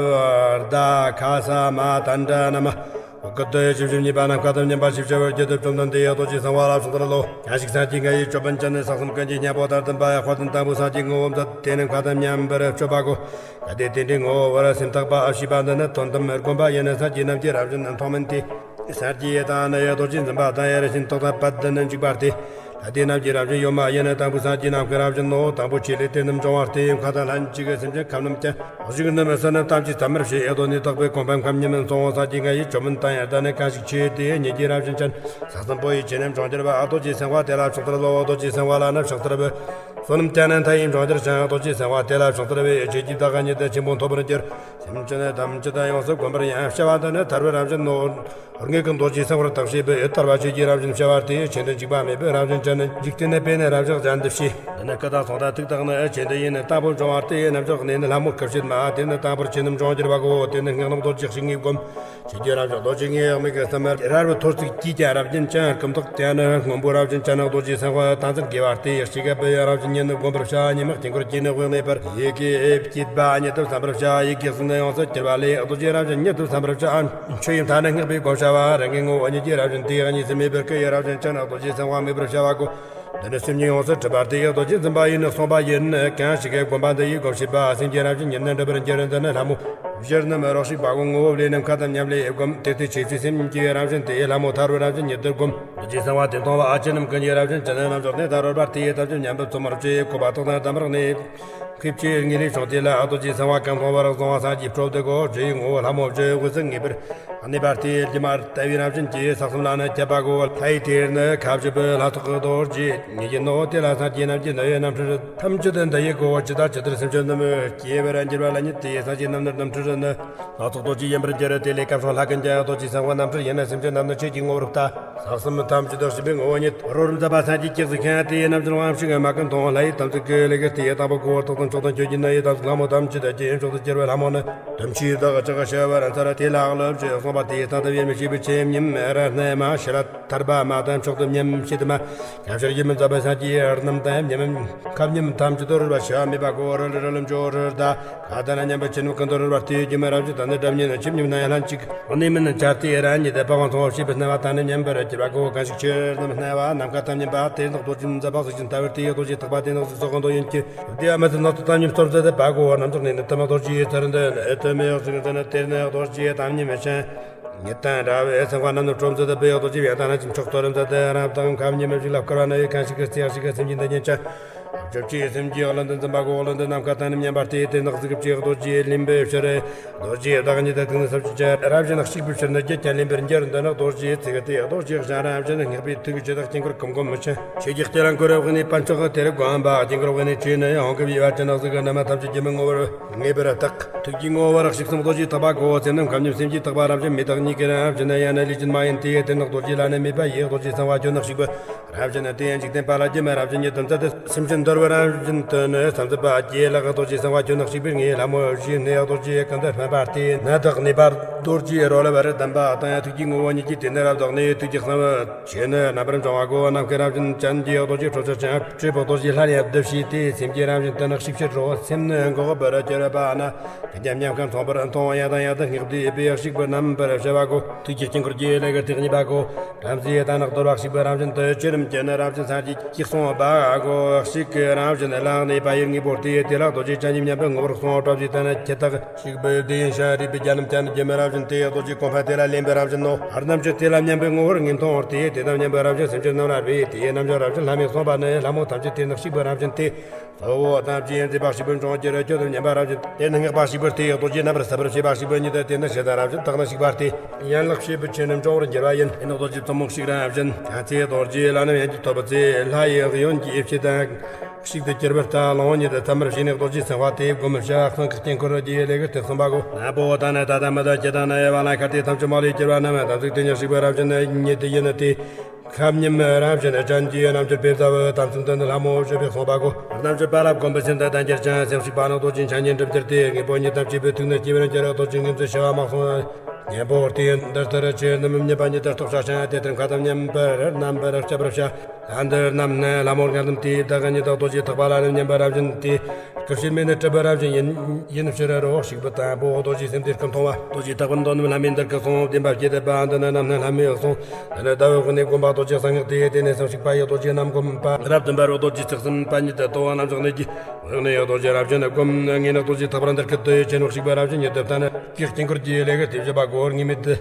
རྡ་ཁ་ས་མ་ཏན་ཏྲ་ན་མ། འོ་སྐུ་དུ་ཞིབ་ཞིབ་གཉིས་པ་ན་བཀའ་དང་མཉམ་པ་ཞིབ་ཞིབ་རྒྱུད་དུ་བཅོམ་ལྡན་འདས་རྡོ་རྗེ་གསང་བ་ལ་ཕྱག་འཚལ་ལོ། ཡང་ཞིག་སངས་རྒྱས་ང་ཡི་ཅོད་པན་ཅན་ནི་ས་གསུམ་ཀུན་གྱི་གཉེན་པོ་ལྟར་ལྡན་པ་ཡང་དཔལ་ལྡན་དང་པོ་སངས་རྒྱས་ངོ་བོ་མཛད་དེ་ནི་བཀའ་དང་མཉམ་པར་སྤྱོད་པ་གོ། གལ་ཏེ་དེ་འདྲའི་ངོ་བོ་བོར་སེམས་ཐག་པ་ཞེས་པ་འདི་ནི་དོན་དམ་བསྒོམ་པ་ཡིན་ན་སངས་རྒྱས་རྣམས་ཀྱི་རང་བཞིན་མཐོང་མིན་ཏེ། སངས་རྒྱས་དང་ནི་ཡ་རྡོ་རྗེ་འཛིན་པ་དང་ཡ་ར་ཤིན་ཏོག་དང་པད་ནི་འཇིགས་པ་སྟེ། ལྷ་དེ་རྣམས་ཀྱི་རང་བཞིན་ཡོད་མ་ཡིན་ན་དང་པོ་སངས་རྒྱས་རྣམས་ཀྱི་རང་བཞིན་ནོ། དང་པོ་ཆོས་ལས་དེ་རྣམས་འབྱུང་བ་སྟེ། མཁའ་དང་ལྷན་ཅིག་སེམས་ཅན་ཁམས་རྣམས་ཀྱང་། གཞུང་རྣམས་ས་རྣམས་ཐམས་ཅད་ཐ་མར་བྱེད། ཡ་དོ་ནི་དག་པའི་གོ་འཕང་ཁམས་མཉམ་མིན་སོང་། སངས་རྒྱས་ང་ཡི་ཅོད་པན་དང་ཡ་རྡ་ནི་གང་ཞིག་ཆོས་དེ་ཉིད་ཀྱི་རང་བཞིན་ཅན། ས་གསུམ་པོ་ཡི་ཆོས་རྣམས་འབྱུང་གྱུར་པ། རྡོ་རྗེ་གསང་བ་དེ་ལ་ཕྱག་འཚལ་ལོ། རྡོ་རྗེ་གསང་བ་ལ་ནི་ཕྱག་འཚལ་བའི། བསོད་ནམས་ཅན་རྣམས་མཐའ་ཡས་འབྱུང་གྱུར་ཅིང་། རྡོ་རྗེ་གསང་བ་དེ་ལ་ཕྱག་འཚལ་བའི། ཆོས་ཀྱི་བདག་ཉིད་དེ་ཆེན་པོ་ཐོབ་པར་འགྱུར། སེམས་ཅན་ཐམས་ཅད་ཡོངས་སུ་བསྒོམ་པར་ཡང་བྱ་བ་འདི་ནི་ཐར་པའི་རང་བཞིན་ནོ། ཧོར་ངེས་ཀྱི་རྡོ་རྗེ་གསང་བར་བརྟག་བྱས་པས། ཐར་པ་ཆོས་ཀྱི་རང་བཞིན་བྱ་བ་སྟེ། ཆོས་འདི་འཇིགས་པ་མེད་པའི་རང་བཞིན་ཅན། འཇིག་རྟེན་ནི་པའི་ནི་རབ་བཞག་གཞན་དུ་བྱས། འདི་ནི་སྐུ་དང་གསུང་དང་ཐུགས་དང་ནི། ཆོས་འདི་ཡིས་ནི་དང་པོ་འབྱུང་བ་སྟེ། རྣམ་གཞག་གནས་ནི་ལྷ་མོ་སྐུ་བྱེད་མ། དེ་ནི་དང་པོར་ཆོས་རྣམས་འབྱུང་གྱུར་པ་གོ། དེ་ནི་སྔགས་རྣམས་རྡོ་རྗེ་གཤེགས་ནས་བསྒོམ། ཆོས་ཀྱི་རང་བཞག་རྡོ་རྗེ་ངེས་དམིགས་ཀྱི་སེམས། རལ་པའི་ཐོར་ཚུགས་ཀྱིས་ཀྱང་རབ་བརྒྱན་ཅིང་། སྐུ་མདོག་ཀྱང་ནི་སྔོན་པོའི་རབ་བརྒྱན་ཅན། རྡོ་རྗེ་གསང་བ་དང་ཚིམ་དགེ་བ་སྟེ། ཡེ་ཤེས་རྒྱལ་པོའི་རང་བཞིན་ཉིད་ནི་བསྒོམ་པར་བྱ། ཉི་མ་དཀྱིལ་འཁོར་གྱི་ནི་དབུས་གནས་པར། ཡི་གེ་བསྐྱེད་པ་ཉིད་དུ་བསམ་པར་བྱ། ཡི་གེ་གསུམ་ནི་ཡོངས་སུ་གྱུར་པ་ལས། རྡོ་རྗེའི་རང་བཞིན་ཉིད་དུ་བསམ་པར་བྱ། ཆོས་ཡི་མཐའ་ནི་བསྔགས་པས་བསྒོམ་བྱ་བ། རང་གི་ངོ་བོ་ཉིད་ཀྱི་རང་བཞིན་ཏེ། གཉིས་སུ་མེད་པའི་སྐུ་ཡི་རང་བཞིན་ཅན། རྡོ་རྗེ་གསང་བ་དམིགས་པར་བྱ་བ་གོ། འདི་ནི་སེམས་ཉིད་ཡོངས་སུ་གྲུབ་པ་སྟེ། རྡོ་རྗེ་འཛིན་པ་ཡིས་ནི་གསུངས་པ་ཡིན། གང་ཞིག་གིས་བསྒོམ་པ་འདི་ཡིས་བསྒོམས་ཤེས་པ། སེམས་ཀྱི་རང་བཞིན་ཉིད་ནི་འགྲུབ་པར་འགྱུར། འདི་ནི་ལྷ་མོ་བཞི་རྣམས་རོ་ཞིག་པ་གོ། ངོ་བོ་ལས་རྣམས་ཁ་ཙམ་མཉམ་ལས་བསྒོམ། དེ་ལྟར་ཆོས་ཀྱི་སེམས་ཀྱི་རང་བཞིན་ཏེ། ལྷ་མོ་ཐར་པའི་རང་བཞིན་ཉིད་དུ་བསྒོམ། རྡོ་རྗེ་གསང་བ་དེ་མཐོང་བ་ཨ་ཅེ་རྣམས་ཀུན་གྱི་རང་བཞིན་ཅན། རྣམ་གཞག་གནས་དང་རོལ་པར་དེ་ཡི་དམ་ཆོས་མཉམ་པར་ཚོམ་མར་བཅས། བཀོད་པ་དག་དང་དམ་པར་གནས། མཁས་པའི་ཆོས་དངོས་ལས་བྱུང་དེ་ལ། རྡོ་རྗེ་གསང་བ་གང་མཐོང་བར་གསང་བ་སངས་རྒྱས་སྤྲོ་བདེ་གོ། རྗེ་ཡི་ངོ་བོ་ལྷ་མོ་བཞི་དབུས་སུ་ངེས་པར་གནས་པ་སྟེ། སྒྱུ་མ་ལྟ་བུའི་རང་བཞིན་གྱིས་ས་གསུམ་ལ་ནི་ཁྱབ་པ་གོ། ལྷ་ཡི་དེར་ནི་ཁ་བཞི་པོའི་ལྷ་ཚོགས་ཀྱི་རྡོ་རྗེ་ཉིད་ཀྱི་ནོ། དེ་ལ་སངས་རྒྱས་རྣམས་ཀྱི་ནི་ཡི་རྣམ་འཕྲུལ་ཐམས་ཅད་འདི་ཡི་གོ། ཇི་ལྟ་ཇི་ལྟར་སེམས་ཅན་རྣམས་སྐྱེ་བར་འགྱུར་བ་ལ་ཉིད་དེ། སངས་རྒྱས་རྣམས་ནི་རྣམ་འཕྲུལ་ནི་ལྷ་ཚོགས་རྡོ་རྗེ་ཡིན་པར་འགྱུར། དེ་ལས་སྐབས་སུ་ལྷ་ཀུན་ཀྱང་རྡོ་རྗེ་གསང་བ་རྣམ་འཕྲུལ་ཡིན་ན། སེམས་ཅན་རྣམས་ནི་ཆོས་ཀྱི་ངོ་བོར་ལྟ། ས་གསུམ་ཐམས་ཅད་དུ་ཞིག་པའི་ངོ་བོ་ཉིད། རོ་རུ་མཛད་པ་སངས་རྒྱས་སྐྱེས་སུ་ཤིང་། དེའི་རྣམ་འགྱུར་དབང་ཕྱུག་མ་ཀུན་མཐོང་། ལྷ་ཡི་དམ་ཚིག་གི་ལས་ཀྱི་སྟེ། དང་པོ་གོ། རྟག་ཏུ་མཆོག་ཏུ་འགྱུར་གྱི་ནི་ཡི་དམ་ཚིག་ལྷ་མོ་ཐམས་ཅད་དུ་སྐྱེ། མཆོག་ཏུ་གྱུར་པའི་ལྷ་མོ་ནི། དམ་ཆོས་བདག་ཅག་ཤེས་པར་འཚལ། དེ་ལ་སློབ་ཅིང་གསུངས་པ་དེ། ད་ལྟ་བའི་མི་ཤེས་པའི་ཆོས་ཉིད་རང་རྣལ་མ་ཤེས་ར་ཐར་པ་མ་དང་མཆོག་ཏུ་མཉམ་བྱེད་མ། ཁ་ཕྱིར་ཡིད་མི་མཛད་པའི་སངས་རྒྱས་རྣམས་དང་མཉམ། ཁམས་མཉམ་ཐམས་ཅད་དུ་རོལ་པ་ཤ་མེད་པ་གོ། རོལ་རོལ་འཇོ་རོལ་ད་ག་དང་མཉམ་པའི་ཆོས་རྣམས་ཀུན་ཏུ་རོལ་པ་སྟེ། སྒྱུ་མ་རབ་ཅིག་དང་ནི་སྒྲ་སྙན་ཆིབས་ཉིམ་ན་ཡང་ལྷན་ཅིག་གནས་མིན་འཆར་ཏེ་རང་ཉིད་དེ་པ་ཝང་ཚོང་བ་བྱས་པའི་སྣང་བ་དང་ནི་མཉམ་པར་གྱུར་པ་གོ། གང་ཞིག་ཆོས་རྣམས་སྣང་བ་ནམ་མཁའ་ཐམས་ཉམས་པ་དེ་ནི་རྡོ་རྗེ་འཛིན་པ་གཟུགས་ཅན་ལྟ་བུར་དེ་ཡི་རྡོ་རྗེ་ཐེག་པ་དེ་ནི་གཟུགས་སོགས་ཀུན་ཏུ་ཡིན་གྱི། དེ་ཡང་མི་ཚེ་སྣ་ཚོགས་ཐམས་ཉམས་སྟོབས་མཛད་པ་གོ། རྣམ་ཅོག་ནས་ནི་དུ་མ་རྡོ་རྗེ་ཡི་ཚུལ་འདི་ནི་དུ་མའི་གཟུགས་འཛིན་དེ་ནི་རྡོ་རྗེ་ཐམས་ཉམས་མི་ཆེན། ཉི་ལྡན་ར་བའི་སེམས་དཔའ་རྣམས་ནི་སྟོབས་མཛད་པའི་རྡོ་རྗེ་ཡང་དག་ན་ཅིང་མཆོག་ཏུ་རིམ་མཛད་དེ་རབ་དང་ཁམས་ཉི་མའི་གཞུག་ལ་བསྐོར་བ་ན་ཡི་གང་ཞིག་གི་ཚེ་ཞིག་གི་སེམས་ཀྱི་འདི་ཉིད་ཀྱང་། བཅོ་བརྒྱད་སེམས་ཀྱི་གླིང་དུ་འཛིན་པ་གོ། གླིང་དུ་ནམ་མཁའ་དང་ནི་མཉམ་པར་དེ་དེ་ནག་གཟུགས་ཀྱི་རྡོ་རྗེ་ལིམ་པའི་ཕྱིར། རྡོ་རྗེ་བདག་ཉིད་དུ་ཐུག་ནི་སུམ་ཅུ་ཅན། རབ་བཞིན་གཤེགས་པའི་ཕྱིར་ནི་བརྒྱད་ཀྱང་ལེན་པར་འགྱུར། འདི་ནི་རྡོ་རྗེའི་ཚིག་སྟེ། རྡོ་རྗེ་ཞང་རབ་བཞིན་སྔགས་པའི་ཐུགས་ཀྱི་ཆུ་དག་དཀྱིལ་འཁོར་ཀུམ་ཀུམ་མི་ཆེན། ཆོས་ཀྱི་སྐྱེ་ལ་འཁོར་བའི་དབུས་ནས་པཎ་ཆོག་གི་དེ་རུ་བསྒོམ་པ། དཀྱིལ་འཁོར་དབུས་ནས་ཆོས་ནི་ཡང་ཧོང་གི་བི་བར་གྱི་ནག་གཟུགས་ཀྱི་རྣམ་སྨིན་ཐམས་ཅད་སྒྱུ་མའི་ངོ་བོར་ངེས་པར་བརྟག་ཐུགས་ཀྱི་ངོ་བོར་གཤེགས་སམ་རྡོ་རྗེ་ཐེག་པ་གོ། སེམས་རྣམས་ཁམས་ཉམས་སེམས་ཀྱི་ཐེག་པ་རབ་བཞིན་མི་རྟག་གཉིས་ཀྱི་རབ་བཞིན་ཡང་ན་ལུས་ཅན་མ་ཡིན་ཏེ། དེ་ནི་རྡོ་རྗེ་ལ་ནི་མེད་པ་ཡི། རྡོ་རྗེ་གསང་བ་ཁྱོད་ནི་གཤེགས་པའི་རབ་བཞིན་དེ་ཡང་འཇིག་རྟེན་པ་ལ་སྒྱུ་མ་རབ་བཞིན་ཉིད་དུ་མཛད་དེ། སེམས་ཅན་འདོར་བའི་རབ་བཞིན་དུ་ནི་བསམ་མཛད་པ་དགྱེས་ལགས། རྡོ་རྗེ་གསང་བ་ཁྱོད་ནི་གཤེགས་པའི་ངའི་ལྷ་མོ་བཞིན་ནི། རྡོ་རྗེ་ཀུན་ཏུ་སྨིན་པ་སྟེ་ནི་བདག་ནུས་པ་རྡོ་རྗེ་རོལ་པར་ལྡན་པ་དང་ཐུགས་ཀྱི་ངོ་བོ་ཉིད་ཀྱིས་དེ་ནི་རབ་བདག་ནི་ཐུགས་ཀྱི་གསང་བ་ཆོས་ནི་རྣམ་པར་འབྱུང་བ་གོ། ནམ་མཁའི་རབ་བཞིན་ཅན་གྱི་རྡོ་རྗེ་ཁྲོ་ཆུ་ཅན་སྤྲུལ་པའི་རྡོ་རྗེ་སླར་ཡང་བསྡུ་བྱས་ཏེ། སེམས་ཀྱི་རབ་བཞིན་དུ་ནི་གཤེགས་ཕྱིར་རོ། སེམས་ནི་འགོག་པར་གྱུར་པ་ན། ཀུན་ཀྱང་ཉམས་ཁམས་མཚུངས་པར་མཐོང་། ཡང་དང་ཡང་དུ་བསྔགས་ཏེ་འབོད་གཤེགས་པའི་རྣམ་པར་ཕྱེ་བ་གོ། ཐུགས་ཀྱི་དཀྱིལ་འཁོར་གྱི་ལས་ཀྱི་ཐེག་གཉིས་པ་གོ། བྲམ་ཟེ་དག་ནག་དོར་བ་གཤེགས་པའི་རབ་བཞིན་དུ། ཆོས་རྣམས་ཀྱི་ནི་རབ་བཞིན་སངས་རྒྱས་ཀྱིས་གསུངས་པ་གོ། གཤེགས་ཀྱི་རབ་བཞིན་ལག་ནས་པ་ཡི་དངོས་པོ་སྟེ། དེ་ལ་རྡོ་རྗེ་ཅན་གྱིས་མཉམ་པའི་ངོ་བོར་གསུངས། བྲམ་ཟེ་དག་ནི་ཁྱེད་དག་གཤེགས་པའི་དེ་ཡིན་ཞིང་། རིག་པའི་རྒྱ་རྣམས་ཀྱང་སྒྱུ་མའི་རབ་བཞིན་ཏེ། རྡོ་རྗེ་གོང་འཕེལ་དེ་ལ་ལེན་པའི་རབ་བཞིན་ནོ། བར་རྣམས་ཀྱང་དེ་ལ་མཉམ་པའི་ངོ་བོར་ངེས་མཐོང་སྟེ། དེ་དང་མཉམ་པའི་རབ་བཞིན་སེམས་ཅན་རྣམས་ལ་སྦས་ཏེ། རྣམ་གཞག་རབ་བཞིན་ལྷ་མོས་གསུངས་པ་ནི། ལྷ་མོ་ཐམས་ཅད་དེ་ནི་གཤེགས་པའི་རབ་བཞིན་ཏེ། གཙོ་བོ་ཐམས་ཅད་མཛེས་པ་གཤེགས་པའི་འབྱུང་གྱུར། ཁྱོད་དང་མཉམ་པ་རབ་བཞིན་དེ་ནི་བསྔགས་པ་གཤེགས་པ་སྟེ། རྡོ་རྗེ་རྣམ་པར་ཟད་པར་བྱེད་པ་གཤེགས་པ་ཉིད་དུ། དེ་ནི་ཞེ་སྡང་རབ་བཞིན་དག་ནི་གཤེགས་པ་སྟེ། ཡན་ལག་བྱེད་པའི་ཆོས་རྣམས་འབྱུང་བར་འགྱུར་བ་ཡིན། དེ་ནི་རྡོ་རྗེ་གཙོ་མོ་གཤེགས་རབ་བཞིན། ཡང་ཚེ་རྡོ་རྗེ་ལ་ནི་ཡན་གྱིས་ཐོབ་པའི་ཚེ། ལྷ་ཡི་གཡོན་གྱི་ཕྱི་དང་། གཤེགས་ཏེ་གྱུར་པར་ལྟ། ལོང་ཉིད་དུ་ཐ་མར་བྱས་ནས་རྡོ་རྗེ་གསང་བ་དེ་བསྒོམ་བྱ། གསང་སྔགས་ཀྱི་དཀྱིལ་འཁོར་རྡོ་རྗེ་ལས་ཀྱི་ཐེག་གསུམ་པ་གོ། ནག་པོ་དང་ནི་དག་དང་མི་དག་སྐྱེ་དང་ནི་དབང་ལ་ཁ་ཏེ་ཐམས་ཅད་མ་ལུས་གྱུར་པ་རྣམས་དམ་ཚིག་དེ་ཉིད་གཤེགས་པའི་རབ་བཞིན་ཉིད་དུ་ཡིན་ཏེ། ཁམས་ཉིད་རབ་བཞིན་ཅན་གྱི་རྣམ་འགྱུར་པའི་ཟླ་བོ་དམ་ཚིག་འདི་ནི་ལྷ་མོ་བཞུགས་པའི་གསུངས་པ་གོ། རྣམ་འགྱུར་པ་ལ་གོམས་པའི་སེམས་དང་ལྡན་གྱུར་ཅིང་། སེམས་གཤིས་པ་ནི་རྡོ་རྗེ་འཆང་ཉིད་འགྲུབ་གྱུར་ཏེ། དངོས་པོ་ཉིད་དམ་བཅས་པའི་ཐུགས་ནི་སྐྱེ་བར་འགྱུར། རྡོ་རྗེ་ངེས་འཛིན་ཤེས་པ་མ་གསུངས་ཉན་པོ་སྟེ། འདི་ལྟར་ཆོས་རྣམས་ཉེས་པ་ཉིད་དུ་རྟོགས་བྱ་ཞིང་། དེ་ལྟར་མཁའ་ལྟར་མཉམ་པར་རྣམ་པར་དཔྱད་པར་བྱ། ལྷ་འདི་རྣམས་ནི་ལྷ་མོ་ལྔ་ལྡན་ཏེ། བདག་ཉིད་དུ་རྡོ་རྗེ་ཐེག་པ་ལ་ནི་མཉམ་པ་རབ་བཞིན་ཏེ། སྐུ་ཕྱིར་མེད་ནི་གྲུབ་པའི་རབ་བཞིན་ཡིན། ཡིན་ཕྱིར་རོ་གཤེགས་པ་དང་པོ། རྡོ་རྗེ་སེམས་དེ་སྐུ་མཐོང་བ། རྡོ་རྗེ་ཐེག་པར་འདོད་རྣམས་ལྷ་མོས་འདི་སྐད་གསུངས། བདེན་པ་བསྐྱེད་དེ་པ་འདི་ནི་རྣམ་སྣང་ལྷ་མོས་གསུངས། འདི་ནི་ཟླ་བའི་དབུས་ནས་བསྒོམ་པ་རྡོ་རྗེ་གསང་སྔགས་ཏེ། དེ་ནས་སེམས་གཤིས་པ་ཡི་རྡོ་རྗེ་རྣམ་བསྒོམ་པ། རབ་ཏུ་འབར་བའི་རྡོ་རྗེ་ཚིག་གསུམ་པ་ཉིད་དུ་དོ། རྣམ་གཞག་གནས་ཀྱི་དབུས་ནས་རྡོ་རྗེ་རབ་བཞིན་བསྒོམ། ངས་ནི་རྡོ་རྗེ་ཐེག་པར་འདི་སྐད་དུ་ཡི། ཆེན་པོ་གཤེགས་པའི་རབ་བཞིན་ཉིད་དུ་བསྟན། ཀྱི་དཀྱིལ་འཁོར་གྱི་ལས་ཀྱི་དེ་བཞི་པ་གོ། ངེས་མེད་དུ་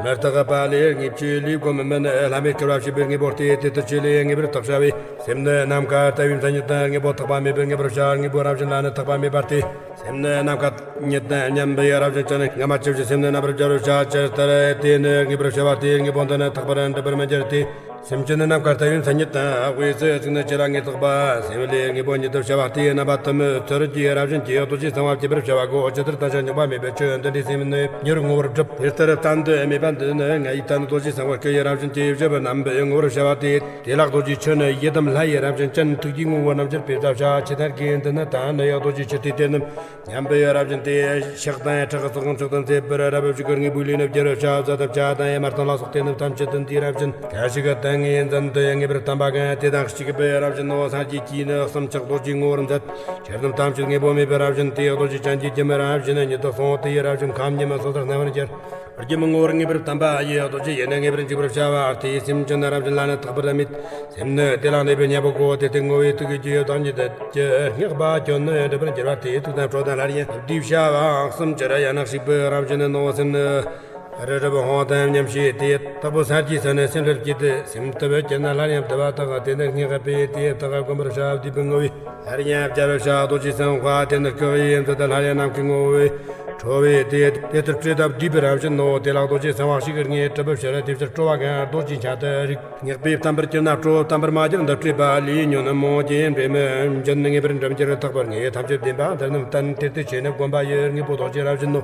མི་རྟག་པ་ལས་ངེས་བྱེད་ལས་བསྒོམ་མིན། ལྷ་མོས་སྐུར་བ་བྱས་པའི་དངོས་པོ་སྟེ། དེ་ལྟར་ཆོས་ལས་ངེས་པར་བརྟག་བྱ་བའི། སེམས་ནི་ནམ་མཁའ་ལྟ་བུའི་མཚན་ཉིད་དང་། དངོས་པོ་ཐེག་པ་མེད་པས་ངེས་པར་བྱ། དངོས་པོའི་རབ་བཞིན་ལ་ནི་ཐེག་པ་མེད་པ་སྟེ། སེམས་ནི་ནམ་མཁའ་ཉིད་དང་མཉམ་པའི་རབ་བཞིན་ཅན། སྔ་མ་ཇི་བཞིན་སེམས་ནི་རྣམ་པར་སྦྱར་བར་བྱ། ཇི་ལྟར་དེ་ནི་ངེས་པར་བྱ་བ་སྟེ། དངོས་པོ་འདི་ནི་ཐེག་པར་འགྲུབ་པར་མི་འགྱུར་ཏེ། སེམས་ཅན་ནི་ནམ་མཁའ་ལྟ་བུའི་མཚན་ཉིད་དང་། དབུས་སུ་གཟིགས་ནི་ཅི་ལ་ངེས་རྟོགས་པ། སེམས་ལས་དངོས་པོ་ཉིད་དུ་བྱ་བ་སྟེ། རྣམ་པ་ཐིམ་ཚུལ་གྱི་རབ་བཞིན་གྱི་རྡོ་རྗེ་གསང་བ་བསྐྱེད་པར་བྱ་བ་གོ། ཇི་ལྟར་བརྟན་ཞིང་རྙོག་པ་མེད་པའི་ཆོས་འདི་འདྲའི་སེམས་ནི་མྱུར་ངོ་བོར་འགྲུབ། དེ་ལྟར་བརྟན་དུ་མེད་པ་འདི་ནི་ང་ཡི་བསྟན་རྡོ་རྗེ་གསང་བ་སྐུ་ཡི་རབ་བཞིན་གྱི་བཞི་པོ་རྣམ་པའི་ངོ་བོར་བྱ་བ་སྟེ། དེ་ལ་རྡོ་རྗེ་ཆོས་ནི་ཡི་དམ་ལྷ་ཡི་རབ་བཞིན་ཅན། ཐུགས་ཀྱི་ངོ་བོ་རྣམ་འགྱུར་པའི་ཟླ་བྱ། ཇི་ལྟར་གྱི་འདི་ནི་དང་ནི་ཡང་རྡོ་རྗེ་ཆུ་སྟེ། དེ་རྣམས་ཉམས་པའི་རབ་བཞིན་ཏེ། ཕྱག་དང་ཕྲག་སོགས་མཆོག་ཏུ་མཛེས་པར་རབ་བཞུགས་ཀྱི་དངོས་པོའི་ལུས་ནི་བསྒྱུར་བྱ། གཟའ་དང་བྱ་དང་ཡང་མར་དང་ལ་སོགས་ཏེ་ནི་ཐམས་ཅད་དུ་འདིའི་རབ་བཞིན། གང་ཞིག་གི་ལྟ་ངའི་འཛིན་དུ་ཡང་ངེས་པར་བསྟན་པ་གང་། དེ་དང་གཅིག་པའི་རབ་བཞིན་ནོ། སངས་རྒྱས་ཀྱིས་ནི་གསུམ་ཆགས་རྡོ་རྗེའི་ངོ་བོར་མཛད། ཆོས་རྣམས་ཐམས་ཅད་དངོས་པོ་མེད་པའི་རབ་བཞིན་ཏེ། རྡོ་རྗེ་ཅན་གྱི་སྒྱུ་མའི་རབ་བཞིན་ཉིད་དུ་གསུངས། དེ་ཡི་རབ་བཞིན་ཁམས་ཉིད་མ་སོ་སོར་སྣང་བར་འགྱུར། སྒྱུ་མའི་ངོ་བོར་ངེས་པར་བསྟན་པ་ཡི། རྡོ་རྗེ་ཡི་ནི་ངེས་པར་འཇིག་པར་བྱ་བ་སྟེ། སེམས་ཅན་རབ་བཞིན་ལ་ནི་ཐེག་པར་མེད། སེམས་ནི་དེ་ལ་གནས་པའི་གཉེན་པོ་གོ། དེ་སྟེ་ངོ་བོའི་ཐུགས་ཀྱི་རྒྱུད་བདག་ཉིད་དུ། ཀྱི་སྔགས་པ་ཁྱོད་ནི་འགྲུབ་པར་འགྱུར་བ་སྟེ། ཐུགས་དང་ཁྲོ་དང་སླར་ཡང་བསྡུས་བྱ་བའང་གསུམ་གྱུར། ཡང་ན་གཤེགས་པའི་རབ་བཞིན་ནོ། སེམས་ནི་རི་རབ་ཧོང་དང་མཉམ་ཞེས་ཏེ། དྭགས་པོ་སངས་རྒྱས་སུ་ནི་སེམས་རབ་བསྐྱེད་དེ། སེམས་ལྟ་བུ་ཁྱེད་ནི་སླར་ཡང་བསྡུ་བ་དག་དེ་ནི་སྔགས་པས་དེ་དག་བསྒོམ་པར་བྱ་བ་བསྡུས་པའི་ངོ་བོས་སླར་ཡང་སྦྱར་བར་བྱ། རྡོ་རྗེ་གསང་བ་དེ་ནི་སྐུ་ཡི་ཡུམ་དུ་སླར་ཡང་ནམ་མཁའི་ངོ་བོས་ཁྲོ་བོས་ཏེ། དེ་ལྟར་སྤྲོས་དག་བསྡུས་པའི་རབ་བཞིན་ནོ། དེ་ལ་རྡོ་རྗེ་གསང་བ་གཤེགས་པའི་ངོ་བོས་གྲུབ་པར་བྱ། དེ་ཕྱིར་སྤྲོ་བ་གང་རྡོ་རྗེ་འཆང་དུ་རིགས། སྔགས་པས་བསྟན་པར་གྱུར་ན་སྤྲོ། བསྟན་པར་མ་གྱུར་འདི་སྤྲོས་པ་ལས། ཉོན་མོངས་ཀྱི་འདྲེས་མའི་འབྱིན་ངེས་པར་འགྲིམ་གྱུར་ཐག་པར་ངེས། ཐམས་ཅད་བདེན་པ་འདི་རྣམས་བསྟན། དེ་ལྟར་ཆོས་ནི་བསྒོམ་པ་ཡི། དངོས་པོ་རྡོ་རྗེ་རབ་བཞིན་ནོ།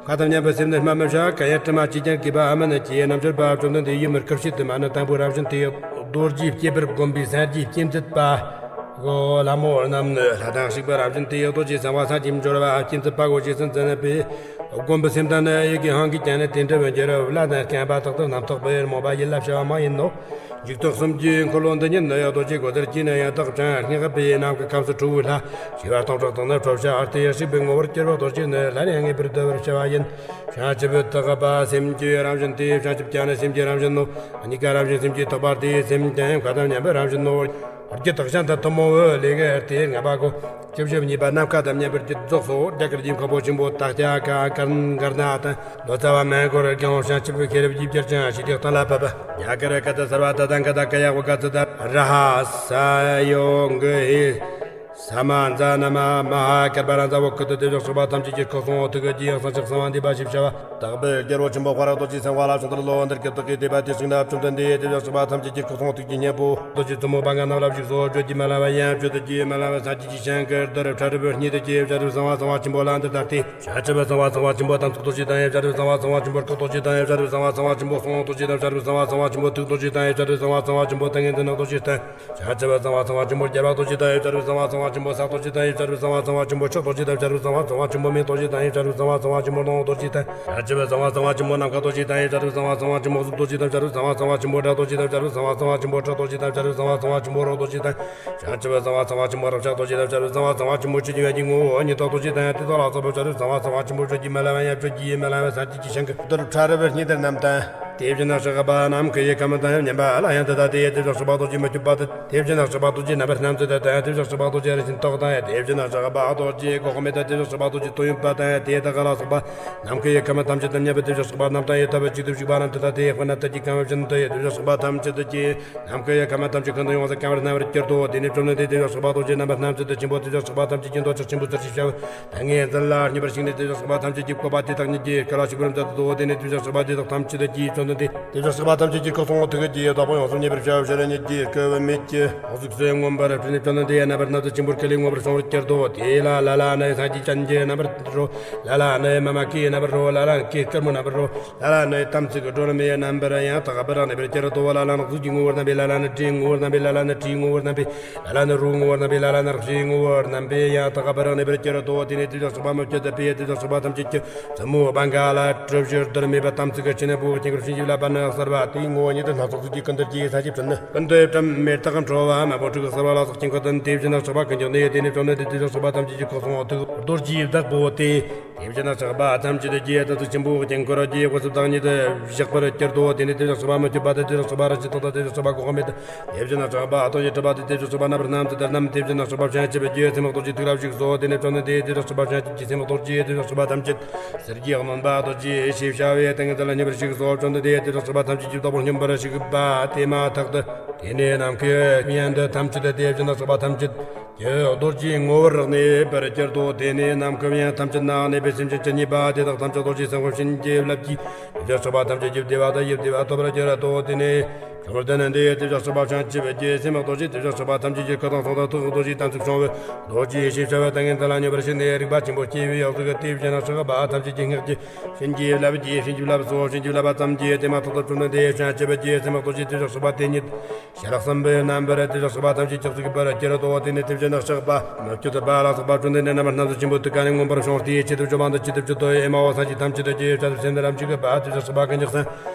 མཁའ་ཐམས་ཉམས་པའི་སེམས་ནི་སྨྲ་མི་བྱ། གང་ཡང་དྲི་མ་གཅིག་ཀྱང་གོས་པ་མིན་གྱི། རྣམ་འགྱུར་པ་བཅོམ་ལྡན་འདས་ཡུམ་སྐུ་ཕྱེད་དུ་མ་ནི་དང་པོའི་རབ་བཞིན་ཏེ། རྡོ་རྗེ་བསྐྱེད་པར་བསྒོམ་པའི་སངས་རྒྱས་བསྐྱེད་མཛད་པ། ལྷ་མོ་རྣམས་ནི་ལྷ་དང་གཤེགས་པའི་རབ་བཞིན་ཏེ། རྡོ་རྗེ་གསང་བ་སངས་རྒྱས་འབྱོར་བ་བསྐྱེད་མཛད་པ་གོ། རྗེས་སུ་འཛིན་པའི་བསྒོམ་པའི་སེམས་དང་ནི་ཡི་གེ་ཧང་གིས་ཀྱང་ནི་དེ་འདྲ་བར་འགྱུར། བླ་དང་བསྟན་པ་དག་ཏུ་རྣམ་རྟོག་པའི་རྨོངས་པ་ཡིད་ལ་བྱ་བ་མ་ཡིན་ནོ། འཇིགས་དུས་གསུམ་གྱི་འཁོར་ལོ་འདི་ཉིད་ནི་རྡོ་རྗེ་སྒོ་གསེར་གྱི་ནི་ཡང་དག་ཅིང་། སྙེག་པའི་ནམ་མཁའི་ཁམས་སུ་ཁྲོ་བོའི་ལྷ། བྱེ་བ་སྟོང་ཕྲག་དང་ནི་ཁྲོ་བྱ་ཨ་ཏི་ཡ་ཞིག་པའི་ངོ་བོར་གྱུར་པ་རྡོ་རྗེ་ནི་ལྷ་ནི་ངེས་པར་བསྡུ་བར་བྱ་བ་ཡིན། བྱང་ཆུབ་ཐེག་པ་སེམས་ཀྱི་རང་བཞིན་ཏེ། བྱང་ཆུབ་ཀྱང་ནི་སེམས་ཀྱི་རང་བཞིན་ནོ། གཉིས་ཀ་རང་བཞིན་སེམས་ཀྱི་ཐེག་པ་སྟེ། སེམས་ཀྱང་མཁའ་དང་མཉམ་པའི་རང་བཞིན་ནོ། ཧོར་གྱི་དག་ཞིང་དུ་ཐུན་མོང་བའི་ལས་ཀའི་སྟེ་ལྔ་པ་གོ། བཅུ་བཞི་གཉིས་པ་ནམ་མཁའ་དང་མཉམ་པར་གྱུར་རྫོགས་སོ། རྒྱ་གར་གྱི་མཁན་པོ་ཆེན་པོ་དྭགས་ཀྱ་ཀ་ཀར་ཀར་ན་དང་ལོ་ཙཱ་བ་མན་གོ་ར་རྒྱལ་བ་བྱང་ཆུབ་ཤེས་རབ་ཀྱི་རྒྱལ་ཅན་ཞི་བདེ་གཏན་ལ་ཕབ་པ། རྒྱ་གར་ཀ་ཏ་སར་བ་ཏ་དང་ཀ་ཏ་ཀ་ཡ་བ་ག་ཙ་ད་ར་ཧ་ས་ཡོ་ག་ཧི། ས་མ་ཛ་ན་མ་མ་ཧ་ཀར་པ་ར་ཛ་བོ་ཀུ་ཏུ་དེ་བཞག་སོགས་པ་ཐམས་ཅད་ཀྱི་སྐུ་གསུང་ཐུགས་ཀྱི་ཡང་གསང་ཆགས་གསང་བ་འདུས་པ་ཞེས་བྱ་བ། དག་པའི་རྒྱལ་པོ་ཆེན་པོ་དཔའ་ར་རྡོ་རྗེ་སེམས་དཔའ་ལ་ཕྱག་འཚལ་ལོ། འདིར་སྐད་དག་གིས་བསྟོད་པ་དེ་ཞིག་ན་བཅོམ་ལྡན་འདས་དེ་བཞག་སོགས་པ་ཐམས་ཅད་ཀྱི་སྐུ་གསུང་ཐུགས་ཀྱི་སྙིང་པོ། རྡོ་རྗེ་བཙུན་མོ་བ་ང་ནང་ལ་བཞུགས་སོ། བརྗོད་ཀྱིས་མ་ལང་བ་ཡང་བརྗོད་དུ་ཀྱིས་མ་ལང་བ་སངས་རྒྱས་ཀྱི་ཞིང་ཁམས་འདིར་ཕྲ་རབ་བརྙེས་ཏེ་ཀྱི་བྱ་རབ་གསང་བ་གསང་བ་ཆེན་པོ་ལ་འདི་ལྟ་སྟེ། བྱང་ཆུབ་གསང་བ་གསང་བ་ཆེན་པོ་དམ་ཚིག་རྡོ་རྗེ་དང་ཡང་བྱ་རབ་གསང་བ་གསང་བ་ཆེན་པོ་སྐུ་རྡོ་རྗེ་དང་ཡང་བྱ་རབ་གསང་བ་གསང་བ་ཆེན་པོ་གསུང་རྡོ་རྗེ་དང་བྱ་རབ་གསང་བ་གསང་བ་ཆེན་པོ་ཐུགས་རྡོ་རྗེ་དང་ཡང་བྱ་རབ་གསང་བ་གསང་བ་ཆེན་པོ་ཏིང་ངེ་འཛིན་རྡོ་རྗེ་དང་། བྱང་ཆུབ་གསང་བ་གསང་བ་ཆེན་པོ་རྒྱལ་བ་རྡོ་རྗེ་དང་ཡང་བྱ་རབ་གསང་བ་གསང་བ་ཆེན་པོ་ས་རྡོ་རྗེ་དང་ཡང་བྱ་རབ་གསང་བ་གསང་བ་ཆེན་པོ་ཆུ་རྡོ་རྗེ་དང་བྱ་རབ་གསང་བ་གསང་བ་ཆེན་པོ་མེ་རྡོ་རྗེ་དང་ཡང་བྱ་རབ་གསང་བ་གསང་བ་ཆེན་པོ་ནོར་རྡོ་རྗེ་དང་། བྱང་ཆུབ་གསང་བ་གསང་བ་ཆེན་པོ་ནམ་མཁའ་རྡོ་རྗེ་དང་ཡང་བྱ་རབ་གསང་བ་གསང་བ་ཆེན་པོ་གཟུགས་རྡོ་རྗེ་དང་བྱ་རབ་གསང་བ་གསང་བ་ཆེན་པོ་སྒྲ་རྡོ་རྗེ་དང་བྱ་རབ་གསང་བ་གསང་བ་ཆེན་པོ་སྒྲ་རྡོ་རྗེ་དང་བྱ་རབ་གསང་བ་གསང་བ་ཆེན་པོ་རོ་རྡོ་རྗེ་དང་། བྱང་ཆུབ་གསང་བ་གསང་བ་ཆེན་པོ་རབ་ཞགས་རྡོ་རྗེ་དང་བྱ་རབ་གསང་བ་གསང་བ་ཆེན་པོ་ཆུ་སྐྱེས་ཀྱི་ངོ་བོ་ཉིད་རྟགས་རྡོ་རྗེ་དང་ཡང་དེ་དག་ལ་སོགས་པ་བྱ་རབ་གསང་བ་གསང་བ་ཆེན་པོ་བརྗོད་ཀྱིས་མི་ལང་བ་ཡང་བརྗོད་ཀྱིས་ཡེ་མི་ལང་བ་སངས་རྒྱས་ཀྱི་ཞིང་གི་འདིར་ཕྲ་རབ་བརྙེས་ཏེ་རྣམས་དང་། དེ་བཞིན་གཤེགས་པ་ནམ་མཁའི་ཡུལ་ཁམས་དང་མཉམ་པ་ལ་ཡང་དེ་ལྟ་སྟེ། དེ་བཞིན་གཤེགས་པ་རྡོ་རྗེ་མི་བསྐྱོད་པ་དང་། དེ་བཞིན་གཤེགས་པ་རྡོ་རྗེ་རྣམ་པར་སྣང་མཛད་དང་། དེ་བཞིན་གཤེགས་པ་རྡོ་རྗེ་རིན་ཆེན་ཏོག་དང་། དེ་བཞིན་གཤེགས་པ་རྡོ་རྗེ་འགོག་མེད་དང་། དེ་བཞིན་གཤེགས་པ་རྡོ་རྗེ་དོན་ཡོད་པ་དང་། དེ་དག་ལ་སོགས་པ་ནམ་མཁའི་ཡུལ་ཁམས་ཐམས་ཅད་དུ་མཉམ་པའི་དེ་བཞིན་གཤེགས་པ་རྣམས་དང་ཡི་དམ་པའི་གཅིག་ཏུ་བཞུགས་པ་རྣམས་དེ་ལྟ་སྟེ། དཔེར་ན་དར་གྱི་གང་བ་བཞིན་དུ་ཡི་དེ་བཞིན་གཤེགས་པ་ཐམས་ཅད་དུ་སྐྱེ། ནམ་མཁའི་ཡུལ་ཁམས་ཐམས་ཅད་ཀུན་ཏུ་ཡོངས་སུ་གང་བར་སྣང་བར་གྱུར་ཏོ། དེ་ནས་བཅོམ་ལྡན་འདས་དེ་བཞིན་གཤེགས་པ་རྡོ་རྗེ་རྣམ་པར་སྣང་མཛད་དུ་ཆེན་པོ་དེ་བཞིན་གཤེགས་པ་ཐམས་ཅད་ཀྱི་འདོད་ཆགས་ཆེན་པོ་ཟེར་ཞེས་བྱ་བའི་ཏིང་ངེ་འཛིན་ལ་བརྙས་པར་གཤེགས་ནས། དེ་བཞིན་གཤེགས་པ་ཐམས་ཅད་ཀྱི་བཀོད་པ་དེ་དག་ཉིད་ཀྱི་སྐལ་བ་ཞིག་པར་མཛད་དོ། དེ་ནས་དེ་བཞིན་གཤེགས་པ་དེ་དག་ཐམས་ཅད་ཀྱིས་བཅོམ་ལྡན་འདས་དེ་བཞིན་གཤེགས་པ་དེ་དག་ཐམས་ཅད་ཀྱི་སྐུ་གསུང་ཐུགས་ཀྱི་བདག་པོ་ཡོངས་སུ་མཉེས་པར་བྱ་བའི་ཕྱིར་ཉིད་ཀྱི་སྐུ་བོད་མེད་ཀྱི་འོ་ཟུག་སོས་མངོན་པར་སྤྲུལ་ནས། བཅོམ་ལྡན་འདས་རྣམ་པར་སྣང་མཛད་ཆེན་པོར་སྐུ་ལས་མངོན་པར་བྱུང་བར་གྱུར་ཏོ། དེ་ལ་ལ་ལ་ནི་སངས་རྒྱས་བཅོམ་ལྡན་འདས་རྣམ་པར་རོ། ལ་ལ་ནི་མཱ་མ་ཀཱི་རྣམ་པར་རོ། ལ་ལ་ནི་ཀྱེ་དཀར་མོ་རྣམ་པར་རོ། ལ་ལ་ནི་དམ་ཚིག་སྒྲོལ་མའི་རྣམ་པར་ཡང་དག་པར་གནས་པར་གྱུར་ཏོ། ལ་ལ་ནི་གཟུགས་ཀྱི་ངོ་བོར་རྣམ་པའི། ལ་ལ་ནི་དྲིའི་ངོ་བོར་རྣམ་པའི། ལ་ལ་ནི་དྲིའི་ངོ་བོར་རྣམ་པའི། ལ་ལ་ནི་རོའི་ངོ་བོར་རྣམ་པའི། ལ་ལ་ནི་རྩེའི་ངོ་བོར་རྣམ་པའི་ཡང་དག་པར་གནས་པར་གྱུར་ཏོ། དེ་ནས་དེ་བཞིན་གཤེགས་པ་མི་བསྐྱོད་པས་དེ་བཞིན་གཤེགས་པ་ཐམས་ཅད་ཀྱི་བཙུན་མོ་བང་ག་ལ་གྲུ་བཞི་བརྡར་མེད་པ་དམ་ཚིག་གི་ཆུ་ནག་པོ་ཅན་གྱི་བྱིན་གྱིས་བརླབས་པ་ནི་གསལ་བ་དེའི་ངོ་བོ་ཉིད་དུ་སྣ་ཚོགས་གཟུགས་ཀྱི་ཀུན་འདུལ་གྱི་སངས་རྒྱས་བྱོན་ནི་ཀུན་ཏུ་བཀྲམ་མེ་སྟག་འཕྲོ་བ་མ་པོ་ཁྲི་གི་གསལ་བ་ལ་སོགས་ཀྱིས་བཀོད་དོ། དེ་བཞིན་གཤེགས་པ་ཀུན་ཀྱང་ནི། དེ་ནས་བཅོམ་ལྡན་འདས་དེ་བཞིན་གཤེགས་པ་ཐམས་ཅད་ཀྱི་སྐུ་གསུང་ཐུགས་རྡོ་རྗེའི་བདག་པོ་སྟེ། དེ་བཞིན་གཤེགས་པ་ཐམས་ཅད་ཀྱི་དམ་ཚིག་ཆེན་པོ་དཀྱིལ་འཁོར་གྱི་དབུས་སུ་བདག་ཉིད་དུ་བཞག་པར་གྱུར་ཏོ། དེ་ནས་དེ་བཞིན་གཤེགས་པ་མི་བསྐྱོད་པ་དང་། དེ་བཞིན་གཤེགས་པ་རིན་ཆེན་ཏོག་དང་། དེ་བཞིན་གཤེགས་པ་འགོག་མེད་དང་། དེ་བཞིན་གཤེགས་པ་རྡོ་རྗེ་གྲུབ་པ་དང་། དེ་བཞིན་གཤེགས་པ་རྣམ་པར་སྣང་མཛད་དང་། རྣམས་དེ་བཞིན་གཤེགས་པ་བྱང་ཆུབ་ཀྱི་སེམས་རྡོ་རྗེ་ཐུགས་ལ་བཞུགས་སོ། དེ་ནས་བཅོམ་ལྡན་འདས་དེ་བཞིན་གཤེགས་པ་བྱང་ཆུབ་ཀྱི་སེམས་རྡོ་རྗེ་དེ་བཞིན་གཤེགས་པ་ཐམས་ཅད་གསེར་གྱི་སྣོན་པ་རྡོ་རྗེ་ཞེས་བྱ་བའི་ཏིང་ངེ་འཛིན་ལ་མཉེས་པར་གཤེགས་སོ། བཅོམ་ལྡན་འདས་དེ་བཞིན་གཤེགས་པ་ཐམས་ཅད་ཀྱི་བདག་པོར་སྙོམས་པར་ཞུགས་པ་དེ་མ་ཐག་ཏུ། དེ་ནས་ནམ་མཁའི་དབྱིངས་འདི་ཐམས་ཅད་དེ་བཞིན་གཤེགས་པ་ཐམས་ཅད་ཀྱི་རྡོ་རྗེའི་ངོ་བོར་གནས་པར་གྱུར་ཏོ། དེ་ནས་ནམ་མཁའི་དབྱིངས་ཐམས་ཅད་ན་གནས་པའི་སེམས་ཅན་ཇི་སྙེད་པ་དེ་དག་ཐམས་ཅད་རྡོ་རྗེའི་སེམས་ཀྱི་བྱིན་གྱིས་བརླབས་ཀྱིས། དེ་བཞིན་གཤེགས་པ་ཐམས་ཅད་ཀྱི་བདེ་བ་དང་ཡིད་བདེ་བ་ཐོབ་པར་གྱུར་ཏོ། དེ་ནས་བཅོམ་ལྡན་འདས་དེ་བཞིན་གཤེགས་པ་བྱང་ཆུབ་ཀྱི་སེམས་རྡོ་རྗེ་དེ་བཞིན་གཤེགས་པ་ཐམས་ཅད་ཀྱི་སྐུ་དང་གསུང་དང་ཐུགས་རྡོ་རྗེའི་དམ་ཚིག་བྱུང་བའི་རྡོ་རྗེ་ཞེས་བྱ་བའི་ཏིང་ངེ་འཛིན་ལ་མཉེས་པར་གཤེགས་ནས་རིག་པ་ཆེན་པོ་སྐྱེ་བའི་ཡང་གཟུགས་ཀྱི། དེ་བཞིན་གཤེགས་པ་ཐམས་ཅད་ཀྱི་སྙིང་རྗེ་བྱིན་གྱིས་བརླབས་ཀྱིས། བྱིན་གྱིས་བརླབས་སོ། བྱིན་གྱིས་བརླབས་པ་ཙམ་གྱིས་དེ་མ་ཐག་ཏུ་བཅོམ་ལྡན་འདས་བྱང་ཆུབ་ཀྱི་སེམས་རྡོ་རྗེ་དེ་བཞིན་གཤེགས་པ་དེ་ཉིད་ཞལ་གསུམ་པའི་རྣམ་པར་དེ་བཞིན་གཤེགས་པ་ཐམས་ཅད་ཀྱི་གཟུགས་ཀྱི་བར་གྱུར་ཏོ། དེ་ནས་དེ་བཞིན་གཤེགས་པ་མི་བསྐྱོད་པ་ལ་སོགས་པ་བཅོམ་ལྡན་འདས་རྣམ་པར་སྣང་མཛད་ཆེན་པོ་ཐུགས་ཀ་ནས་མངོན་པར་བྱུང་སྟེ། ཆེད་དུ་བཅོམ་པ་འདི་ཆེད་དུ་བཅུད་དོ། ཨེ་མ་ཧོ། སངས་རྒྱས་ཐམས་ཅད་ཀྱི་བྱང་ཆུབ་སེམས་དང་རབ་འཇུག་པ་དེ་བཞིན་གཤེགས་པ་ཀུན་གྱི་སེམས་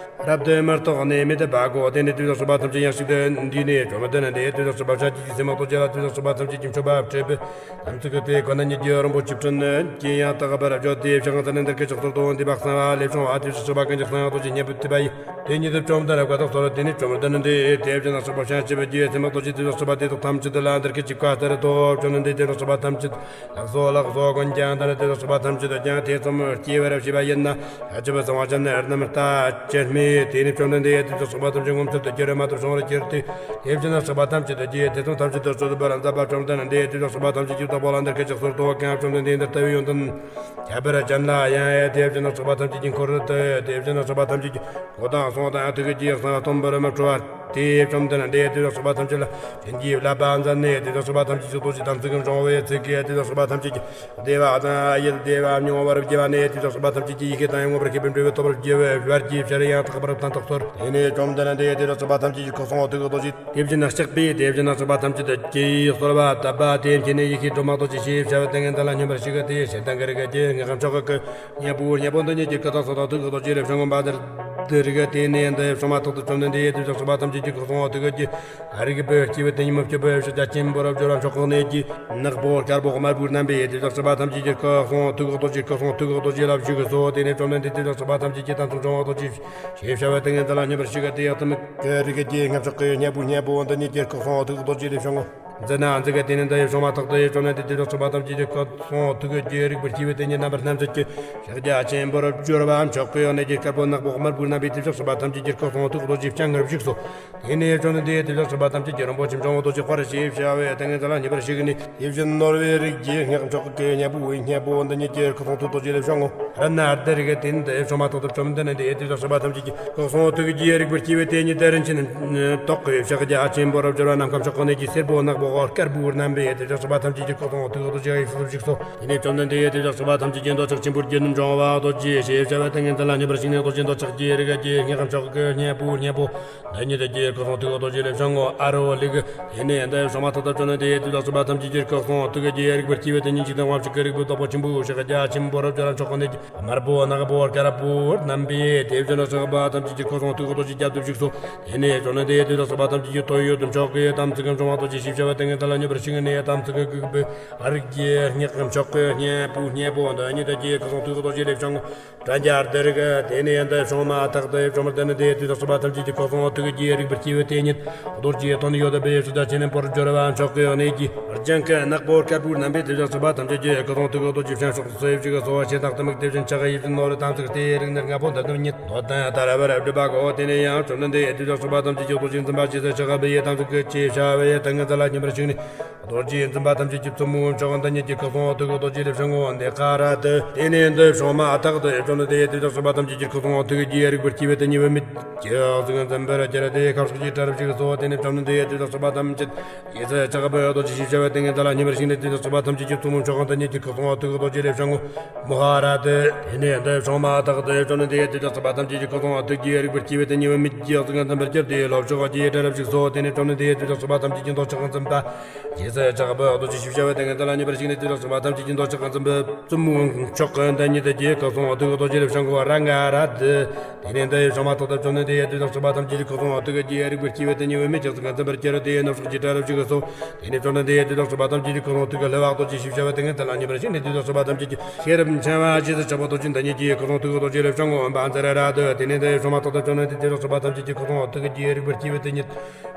རབ་ཏུ་མི་རྟོག་ནས་མི་འདོད་པ་གོ། དེ་ནས་དེ་བཞིན་གཤེགས་པ་ཐམས་ཅད་ཡང་ཞིང་དུ་འདུས་ནས་བཅོམ་ལྡན་འདས་དེ་བཞིན་གཤེགས་པ་བྱང་ཆུབ་ཀྱི་སེམས་རྡོ་རྗེ་ལ་དེ་བཞིན་གཤེགས་པ་ཐམས་ཅད་ཀྱི་མཆོད་པ་སྤྲས་པས་དམ་ཚིག་གི་དེ་ཁོ་ན་ཉིད་ཀྱི་རིན་པོ་ཆེའི་དྲི་ནི་ཀྱིས་ཡང་དག་པར་བརྗོད་དེ། ཕྱག་འཚལ་ནས་འདི་སྐད་ཅེས་གསོལ་ཏོ། འདུས་པ་གསང་བ་ལས་བྱུང་བ་དེ་བཞིན་གཤེགས་པ་ཀུན་གྱི་སེམས་རྡོ་རྗེ་སྙིང་པོ་ཐུབ་པ་ཡི། དེ་ཉིད་དུ་བཅོམ་ལྡན་རབ་དགའ་ཐག་ཚོར། དེ་ནས་བཅོམ་ལྡན་འདས་དེ་བཞིན་གཤེགས་པ་བྱང་ཆུབ་ཀྱི་སེམས་རྡོ་རྗེ་དེ་བཞིན་གཤེགས་པ་དེ་དག་ཐམས་ཅད་ལ་འདི་སྐད་ཅེས་བཀའ་སྩལ་ཏོ། བཅོམ་ལྡན་འདས་དེ་བཞིན་གཤེགས་པ་ཐམས་ཅད་ལགས་སོ་ལགས་སོ། ཀུན་ཀྱང་དེ་ནི་དེ་བཞིན་གཤེགས་པ་ཐམས་ཅད་ཀྱང་དེ་ཙམ་སྐྱེ་བར་བྱེད་པ་ཡིན་ན། བྱང་ཆུབ་གསང་བ་ཅན་རྣམས་ལྟ་ཅི་སྨོས། དེ་ནས་བཅོམ་ལྡན་འདས་དེ་བཞིན་གཤེགས་པ་ཐམས་ཅད་ངོ་མཚར་དུ་གྱུར་མ་ཐུབ་བྱུང་བར་གྱུར་ཏེ། དེ་བཞིན་གཤེགས་པ་ཐམས་ཅད་དུ་དགྱེས་ཏེ། དེ་ཙམ་ཐམས་ཅད་དུ་གསོལ་བར་མཛད་པ། བཅོམ་ལྡན་འདས་དེ་བཞིན་གཤེགས་པ་ཐམས་ཅད་ཀྱི་བདག་པོ་ལ་འདི་སྐད་ཅེས་གསོལ་ཏོ། གང་བཅོམ་ལྡན་འདས་འདི་ལྟ་བུའི་ཡོན་ཏན་ཁྱད་པར་ཅན་ལ་ཡང་ཡང་དེ་བཞིན་གཤེགས་པ་ཐམས་ཅད་ཀྱི་འཁོར་དུ་དེ་བཞིན་གཤེགས་པ་ཐམས་ཅད་ཀྱི་གོ་དང་གསུང་དང་ཐུགས་ཀྱི་གསང་བ་སྟོན་པར་མི་སྤྲོ་བ་སྟེ། བཅོམ་ལྡན་འདས་དེ་བཞིན་གཤེགས་པ་ཐམས་ཅད་ལ་བྱིན་གྱིས་བརླབས་པ་མཛད་ནས། དེ་བཞིན་གཤེགས་པ་ཐམས་ཅད་ཀྱི་རྡོ་རྗེ་དམ་ཚིག་གི་འབྱུང་བའི་ཚིག་གིས་དེ་བཞིན་གཤེགས་པ་ཐམས་ཅད་ཀྱི་བདེ་བ་དང་ཡིད་བདེ་བ་མྱོང་བར་བགྱི་བ་ནས། དེ་བཞིན་གཤེགས་པ་ཐམས་ཅད་ཀྱི་ཡི་གེ་དང་ཡང་མངོན་པར་ཤེས་པའི་འབྲས་བུ་ཐོབ་པར་བགྱི་བའི་བར་གྱི་ཕྱིར་ཡང་དག་པར་དམ་ཚིག་ཚོར། དེ་ནས་བཅོམ་ལྡན་འདས་དེ་བཞིན་གཤེགས་པ་ཐམས་ཅད་ཀྱི་སྐུ་གསུང་ཐུགས་ཀྱི་རྡོ་རྗེ། དེ་བཞིན་གཤེགས་པས་དེ་བཞིན་གཤེགས་པ་ཐམས་ཅད་ཀྱིས་གསོལ་བ་བཏབ་པ་དེ་མཁྱེན་ནས། ཡེ་ཤེས་སྒྲོན་མ་རྡོ་རྗེ་ཞེས་བྱ་བའི་ཏིང་ངེ་འཛིན་ལ་སྙོམས་པར་ཞུགས་ཏེ། ཞལ་དང་དཀར་གྱི་རྒྱན་སྔགས་མཆོག་གི་སྐུ། སྙིང་པོ་སྙིང་པོ་འདི་ཉིད་ཀྱི་སྐུ་དང་གསུང་དང་ཐུགས་ཀྱི་རྡོ་རྗེ་ལས་བྱུང་ངོ་མ་དེར། དེ་རིགས་དེ་ནས་འདི་ཡི་བྱུང་མ་ཐག་ཏུ་བཅོམ་ལྡན་འདས་ཡེ་དུས་ལ་སོགས་པ་ཐམས་ཅད་ཀྱི་ཁོ་སོང་ཐུགས་ཀྱི་ཨ་རིག་པའི་སྐྱེས་བུ་དེ་ཉིད་མི་བསྐྱོད་པའི་ཕྱག་རྒྱ་ཆེན་པོ་རབ་སྦྱོར་བ་མཆོག་གི་གནས་ཀྱི་ནག་པོ་དཀར་པོ་དམར་པོའི་རྣམ་པས་ཡེ་དུས་ལ་སོགས་པ་ཐམས་ཅད་ཀྱི་ཁོ་སོང་ཐུགས་ཀྱི་རྡོ་རྗེ་ཁོ་སོང་ཐུགས་ཀྱི་རྡོ་རྗེ་ལ་བཞུགས་སོ། དེ་ནས་བཅོམ་ལྡན་འདས་ཡེ་དུས་ལ་སོགས་པ་ཐམས་ཅད་ཀྱི་དམ་ཚིག་འབྱུང་བ་རྡོ་རྗེ་ཞེས་བྱ་བའི་ཏིང་ངེ་འཛིན་ལ་སྙོམས་པར་ཞུགས་ཏེ། དེ་ཡང་ཐུན་མོང་གི་རིགས་ཀྱི་སྙིང་པོ་སྙིང་པོ་འདི་ཉིད་ཀྱི་ཁོ་སོང་ཐུགས་རྡོ་རྗེ་ལས་བྱུང་ངོ་། མཛད་ནའང་མཛད་དེ་ནས་འདི་ཡི་བྱུང་མ་ཐག་ཏུ་ཡི་བཅོམ་ལྡན་འདས་ཡེ་དུས་ལ་སོགས་པ་ཐམས་ཅད་ཀྱི་ཁོ་སོང་ཐུགས་ཀྱི་རིག་པའི་སྐྱེས་བུ་དེ་ཉིད་རྣམ་པར་སྣང་མཛད་ཀྱི་ཕྱག་རྒྱ་ཆེན་པོ་རབ་སྦྱོར་བ་མཆོག་གི་གནས་ཀྱི་དཀར་པོ་ནག་པོ་དམར་པོའི་རྣམ་པས་དེ་ཕྱོགས་སོགས་པ་ཐམས་ཅད་ཀྱི་ཁོ་སོང་ཐུགས་རྡོ་རྗེ་བརྐྱང་ངར་བཞུགས་སོ། དེ་ནས་བཅོམ་ལྡན་འདས་ཡེ་དུས་ལ་སོགས་པ་ཐམས་ཅད་ཀྱི་རིན་པོ་ཆེ་འབྱུང་བ་རྡོ་རྗེ་དཔལ་ཞེས་བྱ་བའི་ཏིང་ངེ་འཛིན་ལ་སྙོམས་པར་ཞུགས་ནས། དེ་བཞིན་ནོར་བུའི་རིགས་ཀྱི་སྙེགས་མཆོག་གི་སྙིང་པོའི་སྙིང་པོ་འདི་ཉིད་ཀྱི་ཁོ་སོང་ཐུགས་རྡོ་རྗེ་ལས་བྱུང་ངོ་། རབ་ན་ལྡིར་གི་དེ་འདི་ཡི་བྱུང་མ་ཐག་ཏུ་བཅོམ་ལྡན་འདས་ཡེ་དུས་ལ་སོགས་པ་ཐམས་ཅད་ཀྱི་ཁོ་སོང་ཐུགས་ཀྱི་རིག་པའི་སྐྱེས་བུ་དེ་ཉིད་དེ་རིན་ཆེན་ཏོག་གི་ཕྱག་རྒྱ་ཆེན་པོ་རབ་སྦྱོར་བ་ནམ་མཁའ་མཆོག་གི་གནས་ཀྱི་སེར་པོ་ནག་པོ་དཀར་པོའི་རྣམ་པས་ཡེ་དུས་ལ་སོགས་པ་ཐམས་ཅད་ཀྱི་ཁོ་སོང་ཐུགས་རྡོ་རྗེ་ཡེ་སུ་བཞུགས་སོ། དེ་ནས་བཅོམ་ལྡན་འདས་ཡེ་དུས་ལ་སོགས་པ་ཐམས་ཅད་ཀྱི་མདོ་ཕྱག་ཆེན་པོའི་རྒྱུད་ནི་འབྱུང་བ་རྡོ་རྗེ་ཞེས་བྱ་བའི་ཏིང་ངེ་འཛིན་ལ་སྙོམས་པར་ཞུགས་ནས་རྡོ་རྗེ་མདོ་ཕྱག་རྒྱའི་རིགས་ཀྱི་སྙེགས་མཆོག་གི་སྙིང་པོའི་སྙིང་པོ་འདི་ཉིད་ཀྱི་ཁོ་སོང་ཐུགས་རྡོ་རྗེ་ལས་བྱུང་ངོ་། ཨ་རོ་ལིག་དེ་ནས་འདི་ཡི་བྱུང་མ་ཐག་ཏུ་བཅོམ་ལྡན་འདས་ཡེ་དུས་ལ་སོགས་པ་ཐམས་ཅད་ཀྱི་ཁོ་སོང་ཐུགས་ཀྱི་རིག་པའི་སྐྱེས་བུ་དེ་ཉིད་ཅིག་དང་དབང་ཕྱུག་གི་རིག་པའི་བདག་པོ་ཆེན་པོའི་ཕྱག་རྒྱ་ཆེན་པོ་རབ་སྦྱོར་བ་མཆོག་གི་གནས་ཀྱི་དམར་པོ་ནག་པོ་དཀར་པོའི་རྣམ་པས་དེ་བཞིན་གཤེགས་པ་ཐམས་ཅད་ཀྱི་ཁོ་སོང་ཐུགས་རྡོ་རྗེ་རྒྱབ་ཏུ་བཞུགས་སོ། དེ་ནས་བཅོམ་ལྡན་འདས་ཡེ་དུས་ལ་སོགས་པ་ཐམས་ཅད་ཀྱི་དོན་ཡོད་དུ་མཆོག་གི་དམ་ཚིག་གི་འབྱུང་བ་རྡོ་རྗེ་ཞེས་བྱ་བའི་ཏིང་ངེ་འཛིན་ལ་སྙོམས་པར་ཞུགས་ནས་དམ་ཚིག་གི་བཀུག་པའི་རིགས་ཀྱི་སྙེགས་མཆོག་གི་སྙིང་པོའི་སྙིང་པོ་འདི་ཉིད་ཀྱི་ཁོ་སོང་ཐུགས་རྡོ་རྗེ་ལས་བྱུང་ངོ་། དྲན་རྒྱ་ལྡིར་གི་དེ་ནས་འདི་བྱུང་མ་ཐག་ཏུ་བཅོམ་ལྡན་འདས་ཡེ་དུས་ལ་སོགས་པ་ཐམས་ཅད་ཀྱི་ཁོ་སོང་ཐུགས་ཀྱི་རིག་པའི་སྐྱེས་བུ་དེ་ཉིད་རྡོ་རྗེ་དོན་ཡོད་པའི་ཕྱག་རྒྱ་ཆེན་པོ་རབ་སྦྱོར་བ་མཆོག་གི་གནས་ཀྱི་རྒྱང་གི་ནག་པོ་དཀར་པོའི་རྣམ་པས་དེ་ཕྱོགས་སོགས་པ་ཐམས་ཅད་ཀྱི་ཁོ་སོང་ཐུགས་རྡོ་རྗེ་བརྐྱང་ཕྱོགས་སུ་གསོལ་བཞུགས་སོ། ཞེས་དང་གཏི་མུག་དེ་བཞིན་ཆགས་ཡིད་བཞིན་ནོར་དམ་ཚིག་སྟེ་རིགས་ནི་ལྔ་པོ་འདི་དག་ཉིད་མདོ་དང་ལྟར་བར་སྒྲུབ་པ་གོ། དེ་ནས་ཡང་བཅོམ་ལྡན་འདས་ཡེ་དུས་ལ་སོགས་པ་ཐམས་ཅད་ཀྱི་རྡོ་རྗེ་འཛིན་པ་ཇི་སྲིད་ཆགས་པའི་ཡི་དམ་ཚིག་གི་ཅེས་བྱ་བའི་ཏིང་ངེ་འཛིན་ལ་སྙོམས་པར་ཞུགས་ནས། རྡོ་རྗེ་འཛིན་པ་ཐམས་ཅད་ཀྱི་བཙུན་མོའི་མཆོག་འདི་ཉིད་ཀྱི་ཁོ་སོང་ཐུགས་རྡོ་རྗེ་ལས་བྱུང་ངོ་། འདི་ཀ་ར་ཏི། དེ་ནས་འདི་བྱུང་མ་ཐག་ཏུ་བཅོམ་ལྡན་འདས་ཡེ་དུས་ལ་སོགས་པ་ཐམས་ཅད་ཀྱི་ཁོ་སོང་ཐུགས་ཀྱི་རིག་པའི་སྐྱེས་བུ་དེ་ཉིད་བུད་མེད་ཀྱི་གཟུགས་འཛིན་པར་གྱུར་ཏེ་ཁ་ཕྱོགས་ཀྱི་གྲལ་རུ་བཞུགས་སོ། དེ་ནས་བཅོམ་ལྡན་འདས་ཡེ་དུས་ལ་སོགས་པ་ཐམས་ཅད་ཇི་སྲིད་ཆགས་པའི་རྡོ་རྗེ་ཞེས་བྱ་བའི་ཏིང་ངེ་འཛིན་ལ་སྙོམས་པར་ཞུགས་ནས་དེ་ལ་སོགས་པ་ཐམས་ཅད་ཀྱི་བཙུན་མོའི་མཆོག་འདི་ཉིད་ཀྱི་ཁོ་སོང་ཐུགས་རྡོ་རྗེ་ལས་བྱུང་ངོ་། མོ་ཧ་ར་ཏི། དེ་ནས་འདི་བྱུང་མ་ཐག་ཏུ་བཅོམ་ལྡན་འདས་ཡེ་དུས་ལ་སོགས་པ་ཐམས་ཅད་ཀྱི་ཁོ་སོང་ཐུགས་ཀྱི་རིག་པའི་སྐྱེས་བུ་དེ་ཉིད་བུད་མེད་ཀྱི་གཟུགས་འཛིན་པར་གྱུར་ཏེ་ལྷོ་ཕྱོགས་ཀྱི་གྲལ་རུ་བཞུགས་སོ། དེ་ནས་བཅོམ་ལྡན་འདས་ཡེ་དུས་ལ་སོགས་པ་ཐམས་ཅད་ཀྱི་མདོ་མཆོག་འཛིན་པ་ཇི་སྲིད་ཆགས་པའི་རྡོ་རྗེ་ཞེས་བྱ་བའི་ཏིང་ངེ་འཛིན་ལ་སྙོམས་པར་ཞུགས་ནས་དེ་ལ་སོགས་པ་ཐམས་ཅད་ཀྱི་མདོ་མཆོག་འཛིན་པའི་བཙུན་མོའི་མཆོག་འདི་ཉིད་ཀྱི་ཁོ་སོང་ཐུགས་རྡོ་རྗེ་ལས་བྱུང་ངོ་། ར་ང་ར་ཏི། དེ་ནས་འདི་བྱུང་མ་ཐག་ཏུ་བཅོམ་ལྡན་འདས་ཡེ་དུས་ལ་སོགས་པ་ཐམས་ཅད་ཀྱི་ཁོ་སོང་ཐུགས་ཀྱི་རིག་པའི་སྐྱེས་བུ་དེ་ཉིད་བུད་མེད་ཀྱི་གཟུགས་འཛིན་པར་གྱུར་ཏེ་ནུབ་ཕྱོགས་ཀྱི་གྲལ་རུ་བཞུགས་སོ། དེ་ནས་བཅོམ་ལྡན་འདས་ཡེ་དུས་ལ་སོགས་པ་ཐམས་ཅད་ཀྱི་ཁོ་སོང་ཐུགས་ཀྱི་ལྷ་བ་རྡོ་རྗེ་ཞེས་བྱ་བའི་ཏིང་ངེ་འཛིན་ལ་སྙོམས་པར་ཞུགས་ནས་དེ་ལ་སོགས་པ་ཐམས་ཅད་ཀྱི་ཤེས་རབ་འཆང་བ་ཇི་སྲིད་ཆགས་པའི་རྡོ་རྗེ་འདི་ཉིད་ཀྱི་ཁོ་སོང་ཐུགས་རྡོ་རྗེ་ལས་བྱུང་ངོ་། བ་ཛ་ར་ར་ཏི། དེ་ནས་འདི་བྱུང་མ་ཐག་ཏུ་བཅོམ་ལྡན་འདས་ཡེ་དུས་ལ་སོགས་པ་ཐམས་ཅད་ཀྱི་ཁོ་སོང་ཐུགས་ཀྱི་རིག་པའི་སྐྱེས་བུ་དེ་ཉིད་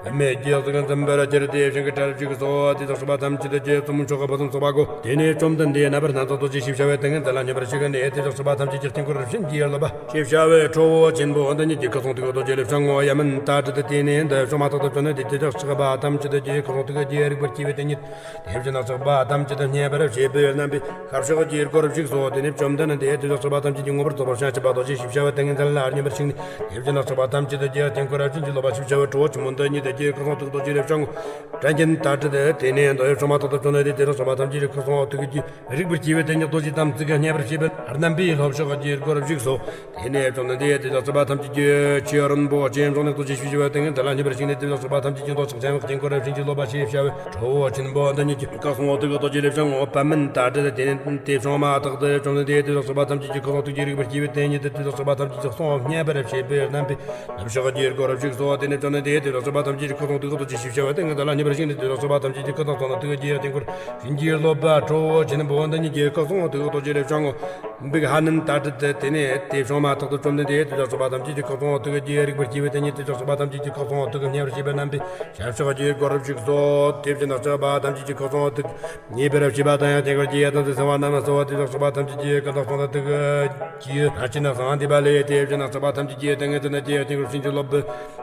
བུད་མེད་ཀྱི་གཟུགས་འཛིན་པར་གྱུར་ཏེ་ཞིང་གི་གྲལ་རུ་བཞུགས་སོ། དེ་ལ་སོགས་པ་ཐམས་ཅད་ཀྱི་བཙུན་མོའི་མཆོག་གི་ཕུན་སུམ་ཚོགས་པ་གོ། དེ་ནས་བཅོམ་ལྡན་འདས་རྣམ་པར་སྣང་མཛད་རྡོ་རྗེ་ཞེས་བྱ་བའི་ཏིང་ངེ་འཛིན་ལ་སྙོམས་པར་ཞུགས་ནས་དེ་ལ་སོགས་པ་ཐམས་ཅད་ཀྱི་དཀྱིལ་འཁོར་བྱིན་གྱིས་རློབ་པ་ཞེས་བྱ་བའི་ཁྲོ་བོ་ཆེན་པོ་འདི་ཉིད་ཀྱི་ཁོ་སོང་ཐུགས་རྡོ་རྗེ་ལས་བྱུང་ངོ་། ཡ་མན་ཏ་ཏྲྀ་ཏི། དེ་ནས་འདི་བྱུང་མ་ཐག་ཏུ་བཅོམ་ལྡན་འདས་དེ་ལ་སོགས་པ་ཐམས་ཅད་ཀྱི་ཁོ་སོང་ཐུགས་ཀྱི་རིག་པའི་སྐྱེས་བུ་དེ་ཉིད་དེ་བཞིན་གཤེགས་པ་ཐམས་ཅད་ཀྱིས་མཉེས་པར་བྱེད་པའི་རྣམ་པའི་ཁ་ཕྱོགས་ཀྱི་སྒོར་བཞུགས་སོ། དེ་ནས་བཅོམ་ལྡན་འདས་དེ་ལ་སོགས་པ་ཐམས་ཅད་ཀྱི་ངོ་བོར་རྫོགས་པར་བྱང་ཆུབ་པ་རྡོ་རྗེ་ཞེས་བྱ་བའི་ཏིང་ངེ་འཛིན་ལ་སྙོམས་པར་ཞུགས་ནས་དེ་བཞིན་གཤེགས་པ་ཐམས་ཅད་ཀྱི་དཀྱིལ་འཁོར་བྱིན་གྱིས་རློབ་པ་ཞེས་བྱ་བའི་ཁྲོ་བོ་ཆེན་པོ་འདི་ཉིད་ཀྱི་ཁོ་སོང་ཐུགས་རྡོ་རྗེ་ལས་བྱུང་ངོ་། ཀྲྀ་ཛྙཱ་ན་ཏ་ཏྲྀ་ཏི། དེ་ནས་འདི་ཡི་བྱུང་མ་ཐག་ཏུ་བཅོམ་ལྡན་འདས་དེ་ལ་སོགས་པ་ཐམས་ཅད་ཀྱི་ཁོ་སོང་ཐུགས་ཀྱི་རིག་པའི་སྐྱེས་བུ་དེ་ཉིད་རྡོ་རྗེ་དམ་ཚིག་གིས་མཉེས་པར་བྱེད་པའི་རྣམ་པའི་ལྷོ་ཕྱོགས་ཀྱི་སྒོར་བཞུགས་སོ། དེ་ནས་བཅོམ་ལྡན་འདས་དེ་ལ་སོགས་པ་ཐམས་ཅད་ཀྱི་ཆོས་རིན་པོ་ཆེ་འབྱུང་གནས་རྡོ་རྗེ་ཞེས་བྱ་བའི་ཏིང་ངེ་འཛིན་ལ་སྙོམས་པར་ཞུགས་ནས་དེ་ལ་སོགས་པ་ཐམས་ཅད་ཀྱི་མདོ་མཆོག་འཆང་བའི་དཀྱིལ་འཁོར་བྱིན་གྱིས་རློབ་པ་ཞེས་བྱ་བའི་ཁྲོ་བོ་ཆེན་པོ་འདི་ཉིད་ཀྱི་ཁོ་སོང་ཐུགས་རྡོ་རྗེ་ལས་བྱུང་ངོ་། པདྨ་ཏ་ཏྲྀ་ཏི། དེ་ནས་དེ་བྱུང་མ་ཐག་ཏུ་བཅོམ་ལྡན་འདས་དེ་ལ་སོགས་པ་ཐམས་ཅད་ཀྱི་ཁོ་སོང་ཐུགས་ཀྱི་རིག་པའི་སྐྱེས་བུ་དེ་ཉིད་དེ་ལ་སོགས་པ་ཐམས་ཅད་ཀྱི་གསུང་མཉེས་པར་བྱེད་པའི་རྣམ་པའི་ནུབ་ཕྱོགས་ཀྱི་སྒོར་བཞུགས་སོ། དེ་ནས་བཅོམ་ལྡན་འདས་དེ་ལ་སོགས་པ་ཐམས་ཅད་ཀྱི་ཁོ་སོང་ཐུགས་རྡོ་རྗེ་ཞེས་བྱ་བའི་ཏིང་ངེ་འཛིན་ལ་སྙོམས་པར་ཞུགས་ནས་དེ་ལ་སོགས་པ་ཐམས་ཅད་ཀྱི་ཁོ་སོང་ཐུགས་རྡོ་རྗེ་ཡི་དཀྱིལ་འཁོར་བྱིན་གྱིས་རློབ་པ་ཁྲོ་བོ་ཆེན་པོ་འདི་ཉིད་ཀྱི་ཁོ་སོང་ཐུགས་རྡོ་རྗེ་ལས་བྱུང་ངོ་། བི་ཧ་ནན་ཏ་ཏྲྀ་ཏི། དེ་ནས་དེ་བྱུང་མ་ཐག་ཏུ་བཅོམ་ལྡན་འདས་དེ་ལ་སོགས་པ་ཐམས་ཅད་ཀྱི་ཁོ་སོང་ཐུགས་ཀྱི་རིག་པའི་སྐྱེས་བུ་དེ་ཉིད་དེ་ལ་སོགས་པ་ཐམས་ཅད་ཀྱི་ཁོ་སོང་ཐུགས་ཀྱིས་མཉེས་པར་བྱེད་པའི་རྣམ་པའི་ཤར་ཕྱོགས་ཀྱི་སྒོར་བཞུགས་སོ། དེ་བཞིན་གཤེགས་པ་ཐམས་ཅད་ཀྱི་ཁོ་སོང་ཐུགས་མཉེས་པར་བྱེད་པ་དང་ཡང་དཀྱིལ་འཁོར་གྱི་ཡ་དམ་ཚིག་གསང་བ་རྣམས་གསོལ་བ་དེ་ལ་སོགས་པ་ཐམས་ཅད་ཀྱི་ཀུན་ཏུ་བཟང་དང་ཐུགས་ཀྱི་ཕར་ཕྱིན་གསང་བ་འདུས་པ་ལས། དེ་བཞིན་གཤེགས་པ་ཐམས་ཅད་ཀྱི་ཏིང་ངེ་འཛིན་གྱི་དཀྱིལ་འཁོར་བྱིན་གྱིས་རློབ་པའི་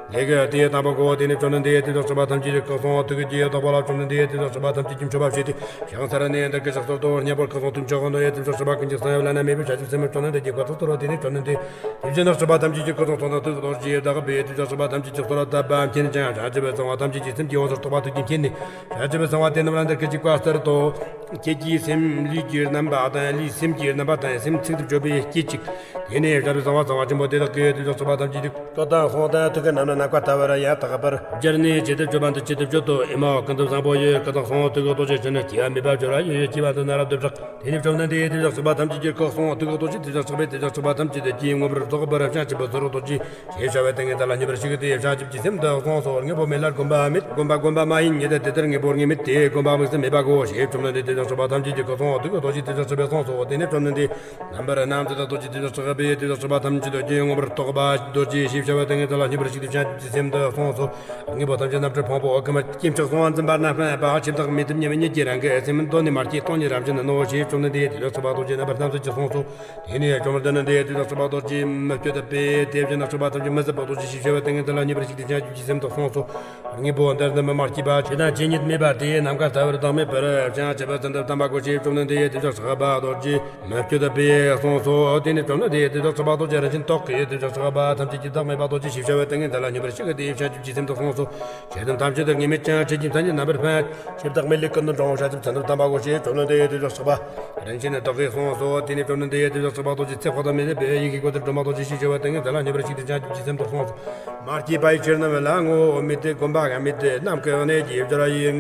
ལས་ཀྱི་དེ་དང་པོ་གོ། དེ་ནས་བཅོམ་ལྡན་འདས་དེ་ལ་སོགས་པ་ཐམས་ཅད་ཀྱི་ཁོ་སོང་ཐུགས་ཀྱི་རྟོགས་པ་ལ་བཅོམ་ལྡན་འདས་དེ་ལ་སོགས་པ་ཐམས་ཅད་ཀྱིས་མཆོད་པ་བྱས་ཏེ། ཞིང་སར་གནས་འདི་སྐད་ཅེས་སོ། ཏོ་སྙན་པོར་ཁོ་སོང་ཐུགས་མཆོག་གི་མདོ་ཡི་དེ་ལ་སོགས་པ་ཀུན་གྱི་གསང་ཡབ་བླ་ན་མེད་པའི་བྱང་ཆུབ་སེམས་དཔའི་མཆོག་ནི་འདི་སྐད་ཀྱིས་བཀའ་སྩལ་ཏོ། དེ་ནས་བཅོམ་ལྡན་འདས་དེ་བཞིན་གཤེགས་པ་ཐམས་ཅད་ཀྱི་ཁོ་སོང་ཐུགས་རྡོ་རྗེ་བདག་པོས་དེ་ལ་སོགས་པ་ཐམས་ཅད་ཀྱི་གསོལ་བ་བཏབ་པ་མཁྱེན་ཅིང་བྱང་ཆུབ་པའི་གསང་བ་ཐམས་ཅད་ཀྱི་སེམས་ཀྱི་དབང་ཕྱུག་རྟོགས་པ་ཐུགས་ཀྱིས་མཁྱེན་ནས། བྱང་ཆུབ་པའི་གསང་བ་དེ་རྣམས་ལ་འདི་སྐད་ཅེས་བཀའ་སྩལ་ཏོ། ཁྱེད་ཀྱི་སེམས་ལུས་ཀྱི་རྣམ་པ་དང་ལུས་སེམས་ཀྱི་རྣམ་པ་དང་སེམས་ཚིག་ཏུ་བརྗོད་པའི་སྐད་ཅིག་དེ་ནས་ཞབས་པད་གསང་བ་གསང་བ་ཆེན་པོ་དེ་དག་གིས་དུས་ཀྱང་གཤེགས་པ་ཐམས་ཅད་ཀྱི་སྐུ་དང་གསུང་དང་ཐུགས་ཀྱི་རྣམ་སྣང་ནམ་མཁའ་ལྟ་བུར་ཡང་དག་པར་སྦྱར་ནས་ཇི་ལྟར་བརྗོད་པ་འདི་ཇི་ལྟར་བརྗོད་དོ། ཨེ་མ་ཧོ། ཀུན་ཏུ་བཟང་པོ་ཡི་སྐུ་དང་གསུང་ཐུགས་ཀྱི་རྡོ་རྗེ་ཅན་ནི་སྐྱེ་བ་མེད་པར་སྦྱོར་བ་ཡོད། ཡོད་སྐྱེ་བ་འདི་ནི་རབ་ཏུ་བསྒྲགས། དེ་ནས་བཅོམ་ལྡན་འདས་དུས་ཀྱང་གཤེགས་པ་ཐམས་ཅད་ཀྱི་སྐུ་གསུང་ཐུགས་ཀྱི་རྡོ་རྗེ་དུས་ཀྱང་གཤེགས་པས་དུས་ཀྱང་གཤེགས་པ་ཐམས་ཅད་དུ་སྐྱེས་མངོན་པར་རྫོགས་པར་བྱང་ཆུབ་སེམས་དཔའི་རྡོ་རྗེ་ཞེས་བྱ་བའི་ཏིང་ངེ་འཛིན་ལ་སྙོམས་པར་ཞུགས་ཏེ་བྱང་ཆུབ་ཀྱི་སེམས་དུ་གསུངས་སོ། དངོས་པོ་མེད་ལ་བསྒོམ་པ་མེད། བསྒོམ་པ་བསྒོམ་པ་མ་ཡིན་ཉིད་དེ། དེ་ལྟར་དངོས་པོར་ངེས་མེད་དེ། བསྒོམ་པ་དམིགས་སུ་མེད་པའོ་ཞེས་བཅོམ་ལྡན་འདས་དུས་ཀྱང་གཤེགས་པ་ཐམས་ཅད་ཀྱི་སྐུ་གསུང་ཐུགས་ཀྱི་རྡོ་རྗེ་དུས་ཀྱང་གཤེགས་པས་གསུངས་སོ། དེ་ནས་བཅོམ་ལྡན་འདས་རྣམ་པར་སྣང་མཛད་དུ་རྡོ་རྗེ་དུས་ཀྱང་གཤེགས་པས་དུས་ཀྱང་གཤེགས་པ་ཐམས་ཅད་དུ་སྐྱེས་མངོན་པར་རྫོགས་པ་རྡོ་རྗེ་ཞེས་བྱ་བའི་ཏིང་ངེ་འཛིན་ལ་སྙོམས་པར་ཞུགས་ཏེ་བྱང་ཆུབ་ཀྱི་སེམས་དུ་གསུངས་སོ། དངོས་པོ་ཐམས་ཅད་རྣམ་གྲོལ་ཕུང་པོ་ཨོ་ཀ་མ་སྐྱེ་མཆེད་གསང་བ་འཛིན་པ་རྣམ་པར་སྨིན་པ་ཆོས་བདག་མེད་དུ་མྱ་ངམ་ཉིད་ཀྱི་རང་གི་སེམས་གདོད་ནས་མ་སྐྱེས་སྟོང་ཉིད་རང་བཞིན་ནོ་ཞེས་བཅོམ་ལྡན་འདས་དུས་ཀྱང་གཤེགས་པ་རྡོ་རྗེ་རྣམ་པར་སྣང་མཛད་ཀྱིས་གསུངས་སོ། དེ་ནས་བཅོམ་ལྡན་འདས་དུས་ཀྱང་གཤེགས་པ་རྡོ་རྗེ་མི་བསྐྱོད་པའི་དེ་བཞིན་གཤེགས་པ་ཐམས་ཅད་མི་ཟད་པའི་རྡོ་རྗེ་ཞེས་བྱ་བའི་ཏིང་ངེ་འཛིན་ལ་སྙོམས་པར་ཞུགས་ཏེ་བྱང་ཆུབ་ཀྱི་སེམས་དུ་གསུངས་སོ། དངོས་པོ་འདི་རྣམས་མ་སྐྱེས་པ་ཆོས་དང་ཆོས་ཉིད་མེད་པ་སྟེ། ནམ་མཁའ་ལྟ་བུར་བདག་མེད་པར་བྱང་ཆུབ་ཀྱི་སེམས་དུ་བསམ་པ་གོ་ཞེས་བཅོམ་ལྡན་འདས་དུས་ཀྱང་གཤེགས་པ་རྡོ་རྗེ་མི་བསྐྱོད་པས་གསུངས་སོ། དེ་ནས་བཅོམ་ལྡན་འདས་དུས་ཀྱང་གཤེགས་པ་རྡོ་རྗེ་རིན་ཆེན་ཏོག་གིས་དུས་ཀྱང་གཤེགས་པ་ཐམས་ཅད་ཀྱི་བདག་མེད་པ་རྡོ་རྗེ་ཞེས་བྱ་བའི་ཏིང་ངེ་འཛིན་ལ་སྙོམས་པར་ཞུགས་ཏེ་བྱང་ཆུབ་ཀྱི་སེམས་དུ་གསུངས་སོ། ཆོས་རྣམས་ཐམས་ཅད་དུ་ངེས་མེད་ཅིང་། ཆོས་ཀྱི་མཚན་ཉིད་རྣམ་པར་སྨིན། ཆོས་བདག་མེད་ལས་ཀུན་ཏུ་འབྱུང་བ་བྱང་ཆུབ་སེམས་དུ་བསམ་པ་གོ་ཞེས་བཅོམ་ལྡན་འདས་དུས་ཀྱང་གཤེགས་པ་རིན་ཆེན་ཏོག་གིས་གསུངས་སོ། དེ་ནས་བཅོམ་ལྡན་འདས་དུས་ཀྱང་གཤེགས་པ་རྡོ་རྗེ་ཚེ་འཕོས་དང་མི་ཟད་པའི་ཡི་གེ་བཀོད་དེ་སྒྲོན་མ་རྡོ་རྗེ་ཞེས་བྱ་བའི་ཏིང་ངེ་འཛིན་ལ་སྙོམས་པར་ཞུགས་ཏེ་བྱང་ཆུབ་ཀྱི་སེམས་དུ་གསུངས་སོ། མ་སྐྱེས་པ་ཡི་ཆོས་རྣམས་ལ་ངོ་བོ་མེད་དེ། བསྒོམ་པ་ཡང་མེད་དེ། ནམ་མཁའི་གནས་ཀྱི་སྦྱོར་བ་ཡིན།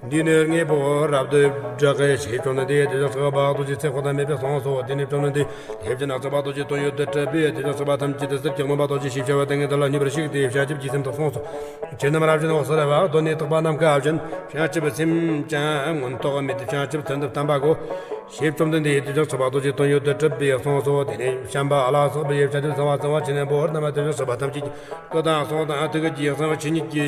འདི་ནི་དངོས་པོ་རབ་ཏུ་བསྒྲགས་ཞེས་བཅོམ་ལྡན་འདས་དུས་ཀྱང་གཤེགས་པ་རྡོ་རྗེ་ཚེ་འཕོས་དང་མེད་པས་གསུངས་སོ། དེ་ནས་བཅོམ་ལྡན་འདས་དེ་བཞིན་གཤེགས་པ་རྡོ་རྗེ་དོན་ཡོད་དུ་གྲུབ་པས་དུས་ཀྱང་གཤེགས་པ་ཐམས་ཅད་དུ་གསེར་གྱི་མངོན་པ་རྡོ་རྗེ་ཞེས་བྱ་བའི་ཏིང་ངེ་འཛིན་ལ་སྙོམས་པར་ཞུགས་ཏེ་བྱང་ཆུབ་ཀྱི་སེམས་དུ་གསུངས་སོ། ཆོས་རྣམས་རང་བཞིན་འོད་གསལ་བ། གདོད་ནས་དག་པ་ནམ་མཁའ་བཞིན། བྱང་ཆུབ་སེམས་ཀྱང་མངོན་རྟོགས་མེད་དེ། བྱང་ཆུབ་སེམས་དུ་བསམ་པ་གོ་ཞེས་བཅོམ་ལྡན་འདས་དུས་ཀྱང་གཤེགས་པ་རྡོ་རྗེ་དོན་ཡོད་དུ་གྲུབ་པས་གསུངས་སོ། དེ་ནས་བྱམས་པ་ལ་སོགས་པའི་བྱང་ཆུབ་གསང་བ་གསང་བ་ཆེན་པོ་རྣམ་པ་དུས་ཀྱང་གཤེགས་པ་ཐམས་ཅད་ཀྱི་སྐུ་དང་གསུང་དང་ཐུགས་ཀྱི་གསང་བ་ཆོས་ཉིད་ཀྱི་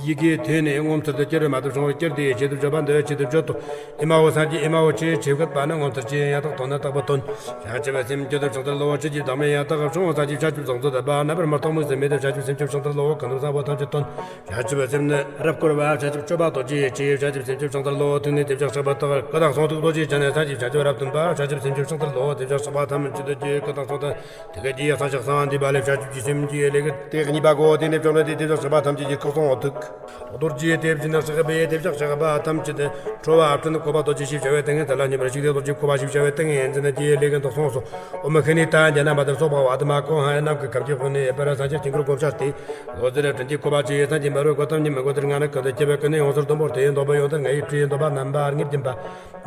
ཡི་གེ་ཐོས་ནས་ངོ་མཚར་དུ་གྱུར་པ་དུ་བྱུང་བར་གྱུར་ཏེ་ཆེད་དུ་བརྗོད་པ་འདི་ཆེད་དུ་བརྗོད་དོ། ཨེ་མ་ཧོ། སངས་རྒྱས་ཨེ་མ་ཧོ། ཆོས་ཆོས་བཀོད་པ་ནི་ངོ་མཚར་ཆེ། ཡང་དག་མཐོང་ནས་རྟག་པར་སྟོན། བྱང་ཆུབ་སེམས་ཀྱི་དུ་ཕྱག་འཚལ་ལོ། ཆོས་ཀྱི་བདག་མེད་ཡང་དག་བྱུང་། སངས་རྒྱས་བྱང་ཆུབ་ཟུང་འཇུག་ཏུ་སྦ། རྣམ་པར་མི་རྟོག་མུན་སེལ་མེད་དེ། བྱང་ཆུབ་སེམས་ཀྱི་ཕྱག་འཚལ་ལོ། ཀུན་ཏུ་བཟང་པོ་ཐམས་ཅད་སྟོན། བྱང་ཆུབ་སེམས་ནི་རབ་བསྐོར་བ། བྱང་ཆུབ་སྤྱོད་པ་རྡོ་རྗེ་ཆེ། བྱང་ཆུབ་སེམས་ཀྱི་ཕྱག་འཚལ་ལོ། ཐུགས་ནི་དེ་བཞིན་གཤེགས་པ་དག་སྐུ་དང་གསུང་ཐུགས་རྡོ་རྗེ་ཅན་ནི་སངས་རྒྱས་བྱང་ཆུབ་རབ་སྟོན་པ། བྱང་ཆུབ་སེམས་ཀྱི་ཕྱག་འཚལ་ལོ། དེ་བཞིན་གཤེགས་པ་ཐམས་ཅད་ཀྱི་སྐུ་དང་གསུང་དང་། དེ་ག་ཀྱི་ཡ་ས་ཕྱག་གསང་བ་འདུས་པ་ལས་བྱང་ཆུབ་ཀྱི་སེམས་ཀྱི་ལས་ཀྱི་སྟེགས་གཉིས་པ་གོ། དེ་ནས་བཅོམ་ལྡན་འདས་དེ་བཞིན་གཤེགས་པ་ཐམས་ཅད་ཀྱི་སྐུ་གསུང་ཐུགས་རྡོ་རྗེ་དེ་བཞིན་གཤེགས་པས་དེ་བཞིན་གཤེགས་པ་ཐམས་ཅད་དུ་ཁྲོ་བོ་ཨ་ཕྲན་བཀོད་པ་རྡོ་རྗེ་ཞེས་བྱ་བའི་ཏིང་ངེ་འཛིན་ལ་སྙོམས་པར་ཞུགས་ཏེ་རྡོ་རྗེ་བཀོད་པ་ཞེས་བྱ་བའི་ཏིང་ངེ་འཛིན་གྱི་ལས་ཀྱི་མདོ་གསུངས་སོ། ཨོཾ་ཧི་ནི་ཏ་ཛྙཱ་ན་པ་དར་སོ་བྷ་ག་ཝ་ཏ་མ་ཀོ་ཧ། ནམ་མཁའི་ཁམས་ཀྱི་དབུས་ནས་ཕར་སངས་རྒྱས་དཀྱིལ་འཁོར་བསྐོར་བྱ་སྟེ། འོད་ཟེར་སྤྲིན་གྱིས་བསྐོར་བ་ཆེ། སངས་རྒྱས་འབར་བའི་གོ་ཐམས་ཉིད་མི་མགོ་ལྡིར་ལྔ་ནི་ཀུན་ཏུ་ཁྱབ་པའི་ཀུན་ནས་ཡོངས་སུ་བསྡམས་པོ་སྟེ། འདོད་པ་ཡོངས་དག་ལྔ་ཡི་ཁྲི་ཡི་འདོད་པ་རྣམ་པ་ལྔས་བརྒྱན་པ།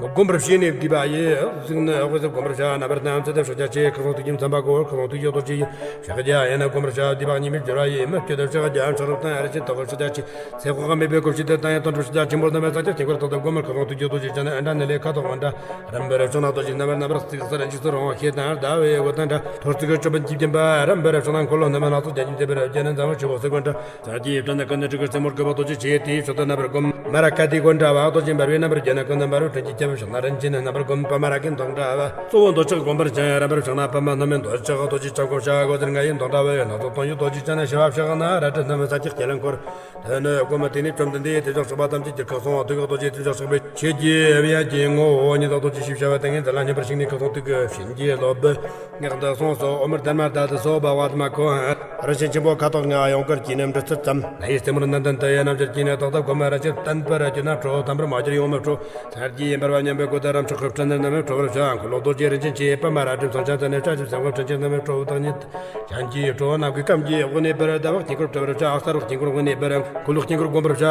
བསྒོམ་པར་བྱས་ནས་བསྡུས་པ་ཡི། གཟུགས་ནི་འོད་ཟེར་བསྒོམ་པར་བྱ། རྣམ་པར་སྣང་མཛད་དེ་ཕྱག་རྒྱ་ཆེ། སྐུ་གསུང་ཐུགས་ཀྱི་མཚན་པ་གོ། སྐུ་གསུང་ཐུགས་ཀྱི་རྡོ་རྗེ་ཡི། ཕྱག་རྒྱ་ཡིན་ན་བསྒོམ་པར་བྱ། བསྡུས་པ་གཉིས་མེད་སྦྱོར་བ་ཡིས། མི་བསྐྱོད་དུ་ཕྱག་རྒྱ་མཆོག་རབ་དང་རིན་ཆེན་ཏོག་གི་ཕྱག་རྒྱ་ཆེ། ཚེ་དཔག་མེད་པའི་སྒོ་ཕྱེ་སྟེ་བཏང་ཡང་དོན་གྲུབ་ཕྱག་རྒྱ་ཆེན་པོ་རྣམས་སངས་རྒྱས་དཀྱིལ་འཁོར་དག་ཏུ་བསྒོམ་པར་སྐུ་གསུང་ཐུགས་ཀྱི་རྡོ་རྗེ་ཅན་ནི་ཨིནྡྲ་ནཱི་ལའི་ཁ་དོག་ངང་འདྲ། རིམ་པར་བྱུང་ན་རྡོ་རྗེ་རྣམ་པར་རྣམ་པར་གཟིགས་སར་འཇིགས་སུ་རུང་བ་ཤེལ་དང་ཟླ་བའི་འོད་དང་འདྲ། ཐོར་ཚུགས་ཀྱི་ཅོད་པན་གྱིས་བརྒྱན་པ། རིམ་པར་བྱུང་ན་འཁོར་ལོ་རྣམ་པ་སྣ་ཚོགས་རྒྱ་མཚོས་མཛེས་པར་བརྒྱན། འཛམ་བུ་ཆུ་བོ་གསེར་ཀུན་འདྲ། སངས་རྒྱས་སྤྲིན་ནི་ཀུན་ནས་སྤྲིན་དཀར་རྩེ་མོར་བཀོད་པ་རྡོ་རྗེ་ཆེ། དེའི་མཆོག་ཏུ་རྣམ་པར་བསྒོམ། མ་ར་ཀ་དྷའི་སྒོ་འདྲ་བ། རྡོ་རྗེ་འབར་བའི་རྣམ་པར་བརྒྱན་ནས་ཀུན་ཏུ་འབར་བའི་སྤྲིན་གྱིས་ཁྱབ། བྱུང་ན་རིན་ཆེན་ནི་རྣམ་པར་བསྒོམ། པདྨ་རཱ་གའི་མདོག་འདྲ་བ། གཙོ་བོ་འདོད་ཆགས་བསྒོམ་པར་བྱ། རིམ་པར་བྱུང་ན་པདྨ་བསྣམས་པའི་འདོད་ཆགས་རྡོ་རྗེ་ཅན་བསྒོམ་བྱ། འོད་ཟེར་ལྔ་ཡི་མདོག་འདྲ་བའི། སྣ་ཚོགས་སྟོང་གི་རྡོ་རྗེ་ཅན་ནི་ཞི་བ་ཕྱག་ན། རལ་གྲི་བསྣམས་པའི་སངས་རྒྱས་དཀྱིལ་འཁོར་དུ་ནི་བསྒོམ། དེ་ནས་བཅོམ་ལྡན་འདས་དེ་བཞིན་གཤེགས་པ་ཐམས་ཅད་ཀྱི་སྐུ་གསུང་ཐུགས་ཀྱི་རྡོ་རྗེ་དེ་བཞིན་གཤེགས་པའི་ཆོས་ཀྱི་དབྱིངས་ཀྱི་ངོ་བོ་ཉིད་དུ་རྡོ་རྗེ་ཞེས་བྱ་བའི་ཏིང་ངེ་འཛིན་ལ་སྙོམས་པར་ཞུགས་ནས་སྐུ་གསུང་ཐུགས་ཀྱི་བྱིན་གྱིས་རློབས། སྔགས་འདི་གསུངས་སོ། ཨོཾ་དྷརྨ་དྷཱ་ཏ་སྭཱ་ཧཱ། བྷ་ག་ཝ་ཏ་མ་ཀོ་ཧ། རིན་ཆེན་ཆེན་པོ་ཁ་དོག་ལྔ་ཡུངས་ཀར་གྱིས་ནི་འབྲུ་ཚུལ་ཙམ། ནཱ་ཡི་རྩེ་མོར་ནན་ཏན་དུ་ཡི་རྣམ་ཅན་གྱིས་ནི་རྟག་ཏུ་བསྒོམ། རིན་ཆེན་བརྟན་པར་གྱུར་ན་ཁྲོ། དམ་པར་མ་གྱུར་ཡང་མི་ཁྲོ། སངས་རྒྱས་འབར་བ་མཉམ་པའི་སྒོ་དེར་རབ་མཆོག་གི་སྤྲིན་ནི་རྣམ་པར་ཁྲོ་བར་བྱ། འཁོར་ལོ་རྡོ་རྗེ་རིན་ཆེན་ཆེ། པདྨ་རཱ་གའི་མཚོན་ཆ་ཙམ་ནི་བྱ་ཞིང་བྱང་ཆུབ་སེམས་དཔའི་སྤྲིན་ཆེན་རྣམ་པར་ཁྲོ་བོ་བདག་ཉིད་དུ། བྱང་གི་ཁྲོ་བོ་ནམ་མཁའི་ཁམས་ཀྱི་དབུས་ནས་འབར། ཟླ་བ་དཀྱིལ་འཁོར་བྲི་བར་བྱ། ས་རུ་དཀྱིལ་འཁོར་དབུས་ནས་འབར། འཁོར་ལོ་དཀྱིལ་འཁོར་བསྒོམ་པར་བྱ།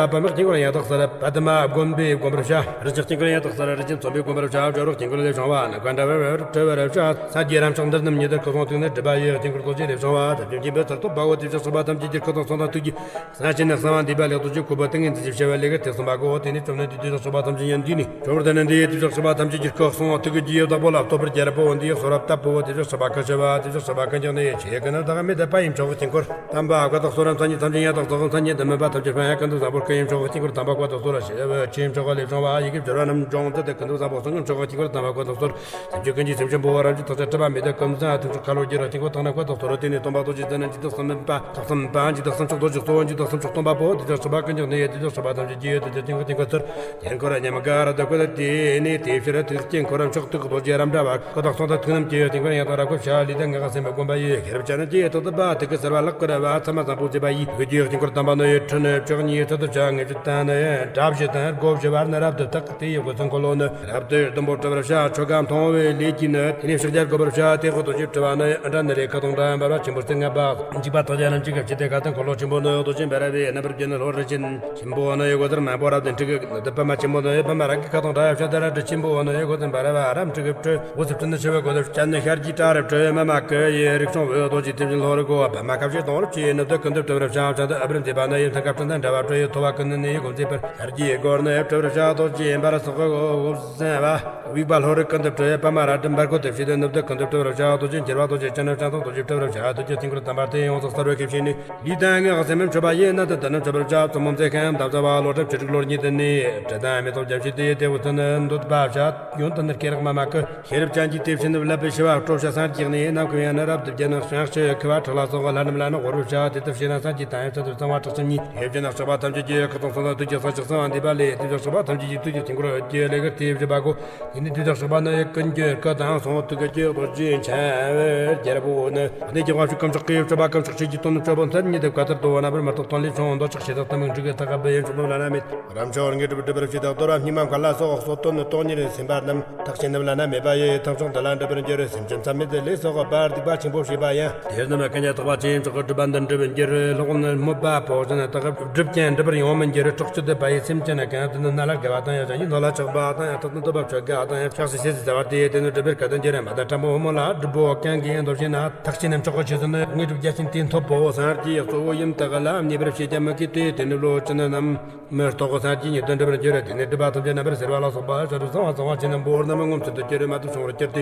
པདྨ་བསྒོམས་པས་བསྒོམ་པར་བྱ། རིན་ཆེན་དཀྱིལ་འཁོར་ཡང་དག་སར་རིན་ཆེན་མཚོན་པས་བསྒོམ་པར་བྱ། སྦྱོར་བ་དཀྱིལ་འཁོར་ལས་བྱུང་བ་ནམ་མཁའ་འདྲ་བར་བྲི་བར་བྱ། སངས་རྒྱས་རབ་མཆོག་འདི་རྣམས་ཉིད་དུ་སྐུ་གསུང་ཐུགས་ནི་སྒྲིབ་པ་ཡི། དཀྱིལ་འཁོར་རྡོ་རྗེ་ལས་བྱུང་བ་དགྲ་བཅོམ་མཁྱེན་པའི་ཚུལ་ཐོབ་པའོ། དེ་བཞིན་གཤེགས་པ་ཐམས་ཅད་ཀྱི་སྐུ་དང་གསུང་དང་ཐུགས་ཀྱི་གསང་ཆེན་ནི་གསང་བ་འདུས་པ་ལས་རྡོ་རྗེ་ཁུ་བོ་ཏིང་ངེ་འཛིན་ཞེས་བྱ་བའི་ལས་ཀྱི་སྟེགས་གསུམ་པ་གོ། དེ་ནས་བཅོམ་ལྡན་འདས་དེ་བཞིན་གཤེགས་པ་ཐམས་ཅད་ཡོན་འདུས་ནས། བཅོམ་ལྡན་འདས་དེ་བཞིན་གཤེགས་པ་ཐམས་ཅད་ཀྱི་སྐུ་གསུང་ཐུགས་ཀྱི་རྡོ་རྗེའི་བདག་པོ་ལ་བསྟོད་པར་རྒྱལ་པོ། འདིའི་གསུང་རབ་ལྟ་བུའོ། དེ་བཞིན་གཤེགས་པ་ཀ་ཤ་བ། དེ་བཞིན་གཤེགས་པ་ཀུན་ཀྱང་ནི། ཆོས་ཀུན་ནི་བདག་མེད་དེ། དཔལ་ཡེ་མཆོག་གི་དཀྱིལ་འཁོར་དམ་པ། བཀའ་དང་གསུང་རབ་མཚན་ཉིད་ཐམས་ཅད་ཡང་དག་རྫོགས། མཚན་ཉིད་དུ་མེད་པ་ཐམས་ཅད་དཔལ། ཀུན་ཏུ་བཟང་པོར་སྐུ་ཡེ་མཆོག་གི་དཀྱིལ་འཁོར་དམ་པ་བཀའ་དང་གསུང་རབ་ཞེས་པའི་ཆོས་ཡེ་མཆོག་ལས་བྱུང་བ། ཡི་གེ་སྦྱོར་བ་རྣམས་སྦྱོང་མཛད་དེ། ཀུན་ཏུ་བཟང་པོ་གསུང་གི་མཆོག་གི་དཀྱིལ་འཁོར་དམ་པ་བཀའ་དང་གསུང་རབ། སེམས་ཅན་ཀུན་གྱི་སེམས་ཅན་འབུལ་བ་རབ་འབྱམས་ཐག་ཆོད་སྒྲིབ་པ་མེད་དེ། ཀུན་བཟང་ཐུགས་སྲས་ཁ་ལོ་བསྒྱུར་བ། དཀྱིལ་འཁོར་དག་ན་བཀའ་དང་གསུང་རབ། དེ་ནས་སྟོན་པ་རྡོ་རྗེ་རྩེ་རྣམས་ཀྱི་དུག་གསུམ་པ། དུག་གསུམ་པ་འཇིགས་དུག་གསུམ་མཆོག་རྡོ་རྗེ་གཙོ་བོ་འཇིགས་དུག་གསུམ་མཆོག་སྟོན་པ་པོ། དེ་བཞིན་གཤེགས་པ་ཀུན་ཀྱང་ནི། དེ་བཞིན་གཤེགས་པ་ཐམས་ཅད་ཀྱི་དུས་ཀྱང་དཀྱིལ་འཁོར་དཀྱིལ་འཁོར་ཚུལ། དཀྱིལ་འཁོར་ཉམས་དགའ་རབ་ཏུ་བཀོད་དེ། དེ་ནས་དེའི་ཕྱིར་ཐུགས་ ཀྱེ་འཁོར་རམ་མཆོག་ཐུག་གི་རྡོ་རྗེ་རབ་འདྲ་བ། ཁོ་དག་སོང་དང་ཐུགས་རྣམས་ཀྱི་དེ་འཁོར་ཡང་དག་རབ་ཁོ་བྱ་ལུས་དང་ངག་གི་སེམས་པའི་བསྒོམ་པ་ཡི། ཤེས་རབ་ཅན་ནི་ཀྱེ་ཐོག་ཏུ་པ་ཐུག་གི་གསལ་བ་ལག་གི་ར་བ་ཚད་མ་བཟང་པོ་བྱེད་པ་ཡི། ཡོད་ཀྱི་དཀྱིལ་འཁོར་དམ་པ་ནི་ཡི་ཁྲི་ནི་བཅུ་གཉིས་ཚོད་དུ་བྱ་ངེས་ཅི་ལྟ་ནི་དྲ་བཞི་དང་སྒོ་བཞི་བར་ནི་རབ་ཏུ་ཐག་དེ་ཡི་སྒོ་ཚང་འཁོར་ལོ་ནི་རབ་ཏུ་ཟླུམ་པོ་གྲུབ་པར་བྱ། ཆོ་ག་མཐོང་བའི་ལས་ཀྱིས་ནི་དེ་ནས་ཕྱག་རྒྱར་བགོ་བར་བྱ། དེ་ཁོ་དོ་ཞིབ་གྲུབ་པ་ནི་ཨ་འདྲ་ནི་རེ་ཁ་དང་འདྲ་འབར་བ་ཆེན་པོ་སྟེ་ལྔ་པ། འཇིགས་པ་ཐག་རྒྱ་རྣམས་ཀྱི་སྐབས་ཀྱི་དེ་ཁ་དང་འཁོར་ལོ་ཆེན་པོ་ནི་འོ་དོ་ཅན་འབར་བའི་རྣམ་པར་བརྒྱན་ནི་ལྷོ་རི་ཅན། ཆེན་པོ་ནི་ཡོད་གོ་ཟེར་མང་པོ་རབ་ཏུ་འཁྲིག་གི་ནི་དུ་པདྨ་ཆེན་པོ་ནི་ཡོད། པདྨ་རང་གི་ཁ་དང་འདྲ་ཡབ་ཤ་དེ་ར་དྲི་ཆེན་པོ་ནི་ཡོད་གོ་ཟེར་འབར་བ་རབ་འཁྲིག་གི་སྤྲོ། འོད་ཟེར་སྤྲིན་ནི་ཆེ་བའི་གོ་ཟེར་ཅན་ནི་ཤར་གྱི་བྲག་རི་སྤྲོ། མ་མ་ཀི་ཡི་རིགས་སྲུང་བོའི་རྡོ་རྗེ་དེ་བཞིན་ལྷོ་རི་གོ། པདྨ་ཁ་བྱེ་དང་རུ་ཆེ་ནི་བདུད་ཀུན་ཏུ་སྤྲོ་བར་བྱ་བྱ་དུ་ཨ་བྲ་མཛེས་པ་ནི་ཡོད། ཐང་ཁ་སྤྲིན་དང་འདྲ་བ་སྤྲོ་ཡི་ཐོ་བ་ཀུན་ནི་ཡོད་གོ་མཛེས་པར་ཤར་གྱི་སྒོར་ནི་ཡོད་སྤྲོ་བར་བྱ་རྡོ་རྗེ་འབར་སོགས་གོ་ཟེར་བ། དབྱུག་པ་ལྷོ་རི་ཀུན་ཏུ་སྤྲོ་ཡི། པདྨ་ར་དྲི་འབར་གོ་དེ་བཞིན་དུ་ནི་བདུད་ཀུན་ཏུ་སྤྲོ་བར་བྱ་རྡོ་རྗེ་འགྱུར་བ་རྡོ་རྗེ་ཅན་ནི་ཅན་དང་རྡོ་རྗེ་སྤྲོ་བར་བྱ་རྡོ་རྗེ་སྟེང་གུར་དམ་པ་དེ་ཡོངས་སུ་གསལ་བའི་སྐད་ཅིག་ནི། ལུས་དང་ངག་གི་སེམས་མཆོད་པ་ཡིས། གནད་དུ་བསྡུ་ནི་མཆོད་པར་བྱ། བཙུན་མོ་མཛེས་ཁམས་དམ་རྩ་བ། ལོ་གྲངས་བཅུ་དྲུག་ལོར་ཉིད་དུ་ནི། དྲི་དང་མེ་ཏོག་རྒྱ་མཆེད་དེ་དེ་བུ་ཚུ་ནི་འདོད་པ་བྱ། ཡོན་ཏན་ནི་སྐེ་རགས་མ་མ་ཀི། ཤེས་རབ་ཅན་གྱིས་དེ་བཞིན་བསླབ་པའི་ཤི་བ་སྤྲོ་བྱ་སངས་རྒྱས་ནི། ནམ་མཁའ་ཡང་ནི་རབ་ཏུ་བརྒྱན་ནི། བྱང་ཕྱི་ཁུ་བ་ཁྲག་ལ་སོགས་ལྷ་རྣམས་ལ་ནི་དབོར་བར་བྱ། དེ་ལྟར་བྱས་ན་སངས་རྒྱས་དང་ཡང་ཚད་དུ་གསང་བ་དྲུག་ཅུ་གཉིས། དེ་བཞིན་གཤེགས་པ་ཐམས་ཅད་ཀྱི་ཁུ་ཚང་སོང་ན་དུས་ཀྱི་གསང་ཆགས་གསང་བ་འདུས་པ་ལས། དེ་བཞིན་གཤེགས་པ་ཐམས་ཅད་ཀྱི་དུས་ཀྱི་དཀྱིལ་འཁོར་གྱི་ལས་ཀར་དེ་བཞིན་པ་གོ། དེ་ནས་དུས་ཀྱི་གཤེགས་པ་ནི་ཀུན་གྱི་སྐུ་དང་གསུང་ཐུགས་ཀྱི་རྡོ་རྗེ་འཆང་བའི་རྒྱལ་པོ་ནི། གནས་ཀྱི་དབང་ཕྱུག་དཀོན་མཆོག་གི་སྤྱོད་པ། དཀོན་མཆོག་ཆོས་ཀྱི་དོན་ནི་སྤྱོད་པོ་མཚན་ཉིད་དུ་བཀའ་ལྟར་དུ་རྣམ་པར་མི་རྟོག་སྟོང་ལས་བྱུང་། འདོད་ཆགས་ཞེ་སྡང་གཏི་མུག་འཁྲུལ་གྱི་རྟག་པ་བུ་ཡིན་ཕྱོགས་ལ་ན་མེད། རབ་མཆོག་དངོས་གྲུབ་སྒྲུབ་པར་བྱེད་དོ། དོར་བ་སྙིགས་མ་མཁའ་ལ་སོགས། སོ་སྟོན་ནི་སྟོང་ཉིད་སེམས་དཔའ་རྣམས། ཐེག་ཆེན་རྣམས་བླ་ན་མེད་པ་ཡི། ཐེག་མཆོག་འདི་ལ་འགྲུབ་པར་འགྱུར། སེམས་ཅན་མཚམས་མེད་ལས་སོགས་པ་སྡིག་པ་ཆེན་པོ་བྱས་པ་ཡང་། དེ་རྣམས་ཀུན་ཀྱང་དག་པ་ཆོས་མཆོག་གི་སྒྲུབ་པ་འདི་འགྲུབ་པར་འགྱུར། སློབ་དཔོན་སྨོད་པ་པོ་ཆེན་དག་སྒྲུབ་ཀྱང་འགྲུབ་པར་ཡོང་མི་འགྱུར། སྲོག་གཅོད་བདེན་པ་ཡི། སེམས་ཅན་གང་དེ་ནི་ནད་ལ་དགའ་བ་དང་ཡང་། བྱ་ཉིད་ནོར་ལ་ཆགས་པ་དང་ཡང་། ཐག་ཏུ་འདོད་པ་སྤྱོད་དགའ་དང་ཡང་། ཆགས་སུ་ཤེས་སུ་བྱ་བ་དེ་དེ་ནི་འགྲུབ་པར་གལ་ཏེ་འགྱུར། མ་དང་ཕྲ་མོ་ཕོ་མོ་ལ་སྒྲུབ་པོ་གང་གིས་འདོད་བྱས་ན། ཐེག་ཆེན་ནི་མཆོག་གི་ཆོས་སུ་ནི། དངོས་གྲུབ་རྒྱ་ཆེན་དེ་ཐོབ་བོ། སངས་རྒྱས་གཙོ་བོ་ཡུམ་དག་ལ་མཉེས་པར་བྱེད་ཀྱང་མི་དགེ་དེ། དེ་ནི་བློ་ཅན་རྣམས་མི་རྟོག་གོ། སངས་རྒྱས་ཉིད་དུ་འགྲུབ་པར་འགྱུར། དེ་ནས་སྒྲུབ་པ་ཐམས་ཅད་རྣམ་པར་སེལ་བ་ལ་སོགས་པ་བྱ་རུང་གསང་བ་གསང་བ་ཆེ་རྣམས་པོ་རྣམས་ངོ་མཚར་དུ་གྱུར། རྨད་དུ་བྱུང་བར་གྱུར་ཏེ།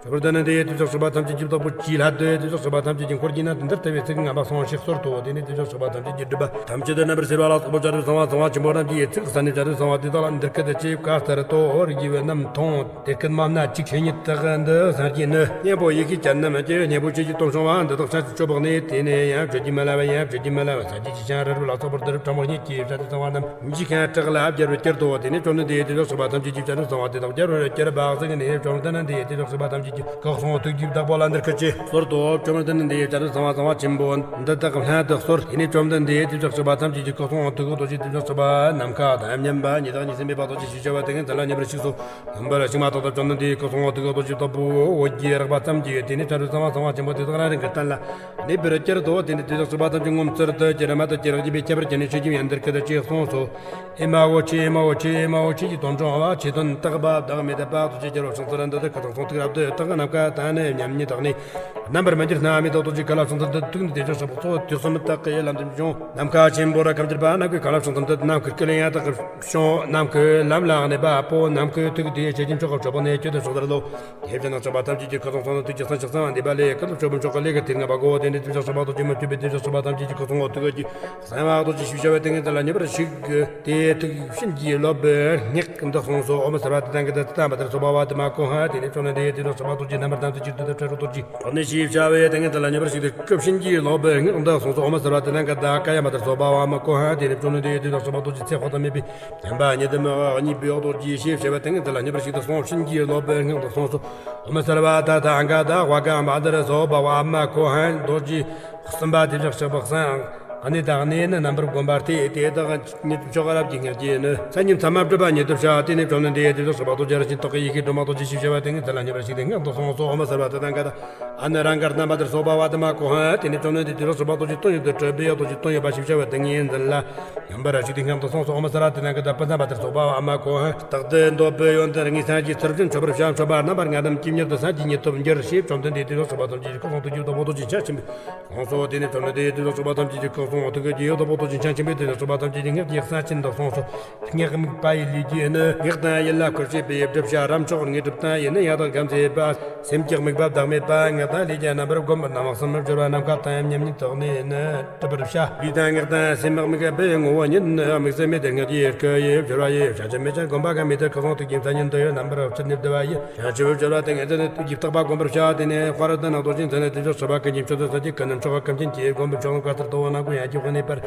ཁྱོད་དེ་ནི་འདི་ཡི་དུས་ཀྱི་གཤེགས་པ་ཐམས་ཅད་ཀྱི་བདག་པོ་ཇི་ལྷ་འདི་ཡི་དུས་ཀྱི་གཤེགས་པ་ཐམས་ཅད་ཀྱི་འཁོར་གྱིས་ན་དེ་འདིར་ཐལ་བའི་ཚིག་ལྔ་པ་གསུངས་ཤིག་གསོལ་ཏོ། དེ་ནས་དུས་ཀྱི་གཤེགས་པ་ཐམས་ཅད་ཀྱི་སྒྲུབ་པ་ཐམས་ཅད་དུ་རྣམ་པར་སེལ་བ་ལ་སོགས་པ་བྱ་རུང་གསང་བ་གསང་བ་ཆེན་པོ་རྣམས་ཀྱི་ཡི་ཚིག་གསན་ནས་བྱ་རུང་གསང་བ་དེ་དག་ལ་འདིར་སྐད་དུ་ཅེས་བཀའ་སྩལ་ཏོ། རིགས་ཀྱི་བུ་རྣམས་མཐོང་། དེ་སྐད་སྨྲ་ན་ཅིག་ཆོས་ཉིད་དག་འདི་སངས་རྒྱས་ནི། གཉེན་པོ་ཡེ་ཤེས་ཅན་རྣམས་ཀྱི་གཉེན་པོ་ཆོས་ཀྱི་དོན་བྱུང་བ་འདི་དག་ཕྱག་ཏུ་སྤྱོད་པ་ནི། དེ་ནས་ཡང་བརྗོད་ཀྱིས་མི་ལང་བ་ཡང་བརྗོད་ཀྱིས་མི་ལང་བ། སངས་རྒྱས་ཀྱི་ཞིང་རལ་གྲི་ལ་སོགས་པར་འདིར་ཕྲ་མོ་སྙེད་ཀྱིས་བྱ་རུང་གསང་བ་རྣམས་མི་འཇིགས་ཤིང་སྐྲག་ལ་བསྒྱུར་བར་གྱུར་ཏོ། དེ་ནས་བཅོམ་ལྡན་འདས་ཀྱིས་དུས་ཀྱི་གཤེགས་པ་ཐམས་ཅད་ཀྱི་བྱ་རུང་གསང་བ་དེ་དག་བསྒྱུར་བར་གྱུར་པ་གཟིགས་ནས། བཅོམ་ལྡན་འདས་ཀྱིས་དུས་ཀྱི་གཤེགས་པ་ཐམས་ཅད་ཀྱི་སྐུ་གསུང་ཐུགས་ཀྱི་བདག་པོ་ལ་འདིར་སྐད་ཅེས་གསོལ་ཏོ། བཅོམ་ལྡན་འདས་ཀྱིས་བྱ་རུང་གསང་བ་གསང་བ་ཆེན་པོ་འདི་དག་ལྷན་དུ་གསོལ། དེ་ནས་བཅོམ་ལྡན་འདས་ཀྱིས་དུས་ཀྱི་གཤེགས་པ་ཐམས་ཅད་ཀྱི་སྐུ་གསུང་ཐུགས་རྡོ་རྗེ་དུས་ཀྱི་གཤེགས་པ་ནམ་མཁའ་དང་མཉམ་པ་ཉིད་བདག་ཉིད་སེམས་དཔའི་བདག་ཏུ་ཞེས་བྱ་བ་དེ་ཉིད་དེ་ལ་མཉམ་པར་གཤེགས་སོ། མཉམ་པར་གཤེགས་མ་ཐག་ཏུ་བཅོམ་ལྡན་འདས་ཀྱི་སྐུ་གསུང་ཐུགས་རྡོ་རྗེ་བདག་པོ་འོད་ཀྱི་རེག་པ་ཙམ་གྱིས། དེ་ནས་བྱ་རུང་གསང་བ་གསང་བ་ཆེན་པོ་དེ་དག་རང་རང་གི་སྟན་ལ་གནས་པར་གྱུར་ཏོ། དེ་ནས་དུས་ཀྱི་གཤེགས་པ་ཐམས་ཅད་ངོ་མཚར་དུ་གྱུར། རྨད་དུ་གྱུར་རིགས་ཀྱི་བུ་ཁྱད་པར་ཅན་ནི་ཆོས་ཀྱི་བུ་ཡང་འདིར་སྐད་དུ་ཅེས་གསུངས་སོ། ཨེ་མ་འོ་ཆེ། ཨེ་མ་འོ་ཆེ། ཨེ་མ་འོ་ཆེ་ཀྱི་དོན་བྱུང་བ་ཆོས་དོན་དག་པ་བདག་མེད་པ་རྡོ་རྗེ་རྒྱལ་པོ་བྱང་སེམས་ར་འདི་དག་ཁ་དོག་ཚོང་ཐིག་རབ་ཏུ་དག་གི་ནམ་མཁའ་དང་ནི་མཉམ་ཉིད་དག་ནས། རྣམ་པར་མི་འགྱུར་སྣང་མེད་དོ། རྡོ་རྗེ་ཁ་ལ་བྱང་སེམས་འདི་ཐུགས་ནི་དེ་ཅོག་ཞབས་སོགས་དུས་གསུམ་དག་གི་ལམ་དུ་འབྱུང་། ནམ་མཁའ་ཆེན་པོ་ར་ཁམས་གྱུར་པ་ནམ་མཁའི་ཁ་ལ་བྱང་སེམས་འདི་ནམ་མཁའི་ཀུན་ལས་ཡང་དག་གི་བྱུང་། ནམ་མཁའི་ལམ་ལ་གནས་པ་པོ་ནམ་མཁའི་ཐུགས་དེ་ཆོས་ཀྱི་མཆོག་གི་སྤྱོད་པོ་ནི་ཁྱོད་དུ་ཕྱག་འཚལ་ལོ། དེ་བཞིན་གཤེགས་པ་ཐམས་ཅད་ཀྱི་སྐུ་གསུང་ཐུགས་ནི་དུས་ཀྱི་གསང་ཆགས་གསང་བ་འདུས་པ་ལས་ཀུན་ཏུ་སྤྱོད་པོ་མཆོག་གི་ལས་ཀྱི་དེ་ལྔ་པ་གོ། དེ་ནས་དུས་ཀྱི་གཤེགས་པ་རྡོ་རྗེ་མི་བསྐྱོད་པའི་དུས་ཀྱི་གཤེགས་པ་ཐམས་ཅད་ཀྱི་སྐུ་གསུང་ཐུགས་ཀྱི་གསང་བ་རྡོ་རྗེ་ཞེས་བྱ་བའི་ཏིང་ངེ་འཛིན་ལ་མཉམ་པར་གཤེགས། དེའི་ཐུགས་བྱིན་གྱིས་རློབ་པའི་སྔགས་འདི་གསུངས་སོ། ཨོཾ་སརྦ་ཏི་ཏཾ་ག་ཏ་ཏི་ཏཾ་བཛྲ་སོ་བྷ་ཝ་ཏི་མ་ཀོ་ཧ། དེ་ནས་བཅོམ་ལྡན་འདས་དུས་ཀྱི་གཤེགས་པ་རྡོ་རྗེ་རྣམ་པར་དག་ཏུ་གྱུར་ཏེ་ཏ་ཏྲ་རུ་རྡོ་རྗེ་ཨོ་ནི་ཞེས་བྱ་བའི་ཏིང་ངེ་འཛིན་ལ་མཉམ་པར་གཤེགས་ཏེ་སྐུ་བྱིན་གྱིས་རློབ་པའི་སྔགས་འདི་གསུངས་སོ། ཨོཾ་སརྦ་ཏི་ཏཾ་ག་ཏ་ཀཱ་ཡ་མ་ཏྲ་སོ་བྷ་ཝ་མ་ཀོ་ཧ། དེ་ནས་བཅོམ་ལྡན་འདས་དུས་ཀྱི་གཤེགས་པ་རྡོ་རྗེ་ཚེ་དཔག་ཏུ་མེད་པའི་བརྟན་པ་ཉིད་དུ་མི་གཡོ་བ་གཉིས་པའི་འོག་རྡོ་རྗེ་ཞེས་བྱ་བའི་ཏིང་ངེ་འཛིན་ལ་མཉམ་པར་གཤེགས་ཏེ་གསུང་བྱིན་གྱིས་རློབ་པའི་སྔགས་འདི་གསུངས་སོ། ཨོཾ་སརྦ་ཏ་ཏ་ཨ་ག་ཏ་ཧ་ག་མ་ཏྲ་སོ་བྷ་ཝ་མ་ཀོ་ཧ། རྡོ་རྗེ་གསུམ་པ་དུས་ཀྱི་གཤེགས་པ་གསང་། གནས་དང་གནས་ནི་རྣམ་པར་བསྒོམ་པ་སྟེ། དེ་དག་ཉིད་མཆོག་རབ་ཀྱི་སྔགས་ཀྱིས་ནི། མཚན་ཉིད་མཚན་མ་སྒྲུབ་པ་ཉིད་དུ་བྱ། དེ་ནས་བཅོམ་ལྡན་འདས་དུས་ཀྱི་གཤེགས་པ་རྡོ་རྗེ་རིན་ཆེན་ཏོག་གི་ཡེ་ཤེས་སྒྲོན་མ་རྡོ་རྗེ་ཞེས་བྱ་བའི་ཏིང་ངེ་འཛིན་ལ་མཉམ་པར་གཤེགས་ཏེ་སྔགས་འདི་གསུངས་སོ། ཨོཾ་སརྦ་ཏ་ཏཾ་ག་ཏ་ཨ་ནི་རང་གརྞ་མ་ཏྲ་སོ་བྷ་ཝ་ཏི་མ་ཀོ་ཧ། དེ་ནས་བཅོམ་ལྡན་འདས་དུས་ཀྱི་གཤེགས་པ་རྡོ་རྗེ་དོན་ཡོད་དུ་གྲུབ་པའི་རྡོ་རྗེ་དོན་ཡོད་པ་ཞེས་བྱ་བའི་ཏིང་ངེ་འཛིན་ལ་མཉམ་པར་གཤེགས་ཏེ་སྔགས་འདི་གསུངས་སོ། ཨོཾ་སརྦ་ཏི་ཏཾ་ག་ཏ་པཉྩ་མ་ཏྲ་སོ་བྷ་ཝ་མ་ཀོ་ཧ། རྟག་ཏུ་འདོད་པའི་ཡོན་ཏན་ལྔས་སངས་རྒྱས་ཚུལ་བཞིན་མཆོད་པར་བྱ། མཆོད་པ་རྣམ་པ་ལྔ་རྣམས་ཀྱིས་མྱུར་དུ་སངས་རྒྱས་ཉིད་ཐོབ་འགྱུར་ཞེས་བཅོམ་ལྡན་འདས་དུས་ཀྱི་གཤེགས་པ་ཐམས་ཅད་ཀྱི་སྐུ་གསུང་ཐུགས་ཀྱི་བདག་པོ་རྡོ་རྗེ་འཆང་ཆེན་པོས་གསུངས་སོ། དེ་ནས་བཅོམ་ལྡན་འདས་དུས་ཀྱི་གཤེགས་པ་ཐམས་ཅད་ཀྱི་སྐུ་གསུང་ཐུགས་ཀྱི་བདག་པོ་རྡོ་རྗེ་འཆང་ཆེན་པོས་དུས་ཀྱི་གཤེགས་པ་ཐམས་ཅད་ཀྱི་སྔགས་ཀྱི་གསང་ཆེན་འདི་གསུངས་སོ། སྔགས་དམིགས་པ་ཡི་ལུས་ཀྱིས་ནི། སྔགས་དང་ཡིད་ལ་བཀོད་བྱེད་པའི་བསྒྲུབ་བྱ་རབ་མཆོག་དངོས་གྲུབ་དང་ཡིན་ནི། ཡང་དག་གམ་མཛེས་པ། སེམས་ཀྱི་དམིགས་པ་བདག་མེད་པ། སྔགས་དང་ལས་ཀྱི་རྣམ་པར་བསྒོམ་པ་རྣམས་གསུམ་སྦྱོར་བ་ནམ་མཁའ་དང་མཉམ་ཉིད་དག་ནས་ནི་སྒྲུབ་པར་བྱ། ལུས་དང་ངག་དང་སེམས་དམིགས་པའི་ངོ་བོ་ཉིད་ནི། དམིགས་བསལ་མེད་དེ་སྔགས་ཀྱི་སྐུ་ཡི་སྦྱོར་བ་ཡི། བྱང་ཆུབ་མེད་ཅིང་བསྒོམ་པ་གང་མེད་དེ། སྐུ་གསུང་ཐུགས་ཀྱི་མཚན་ཉིད་འདི་ཡི་རྣམ་པར་ཕྱིར་ནི་བསྡུ་བ་ཡི། བྱང་ཆུབ་སྦྱོར་བ་དེ་ངེས་དོན་ནི་ཐུགས་ཀྱི་བརྟག་པ་བསྒོམ་པར་བྱ། དེ་ནས་དཔལ་ལྡན་རྡོ་རྗེ་འཛིན་ནི་དུས་ཀྱི་གཤེགས་པ་ཀུན་གྱི་མཆོག་ཏུ་སངས་རྒྱས་ཀུན་ནས་མཆོག་ཀུན་མཁྱེན་གྱི་མགོན་པོ་མཆོག་ལ་བཀའ་ལྟར་དུ་བ་ནང་ཀུན། ཡ་གྱི་དབང་ནས་པར།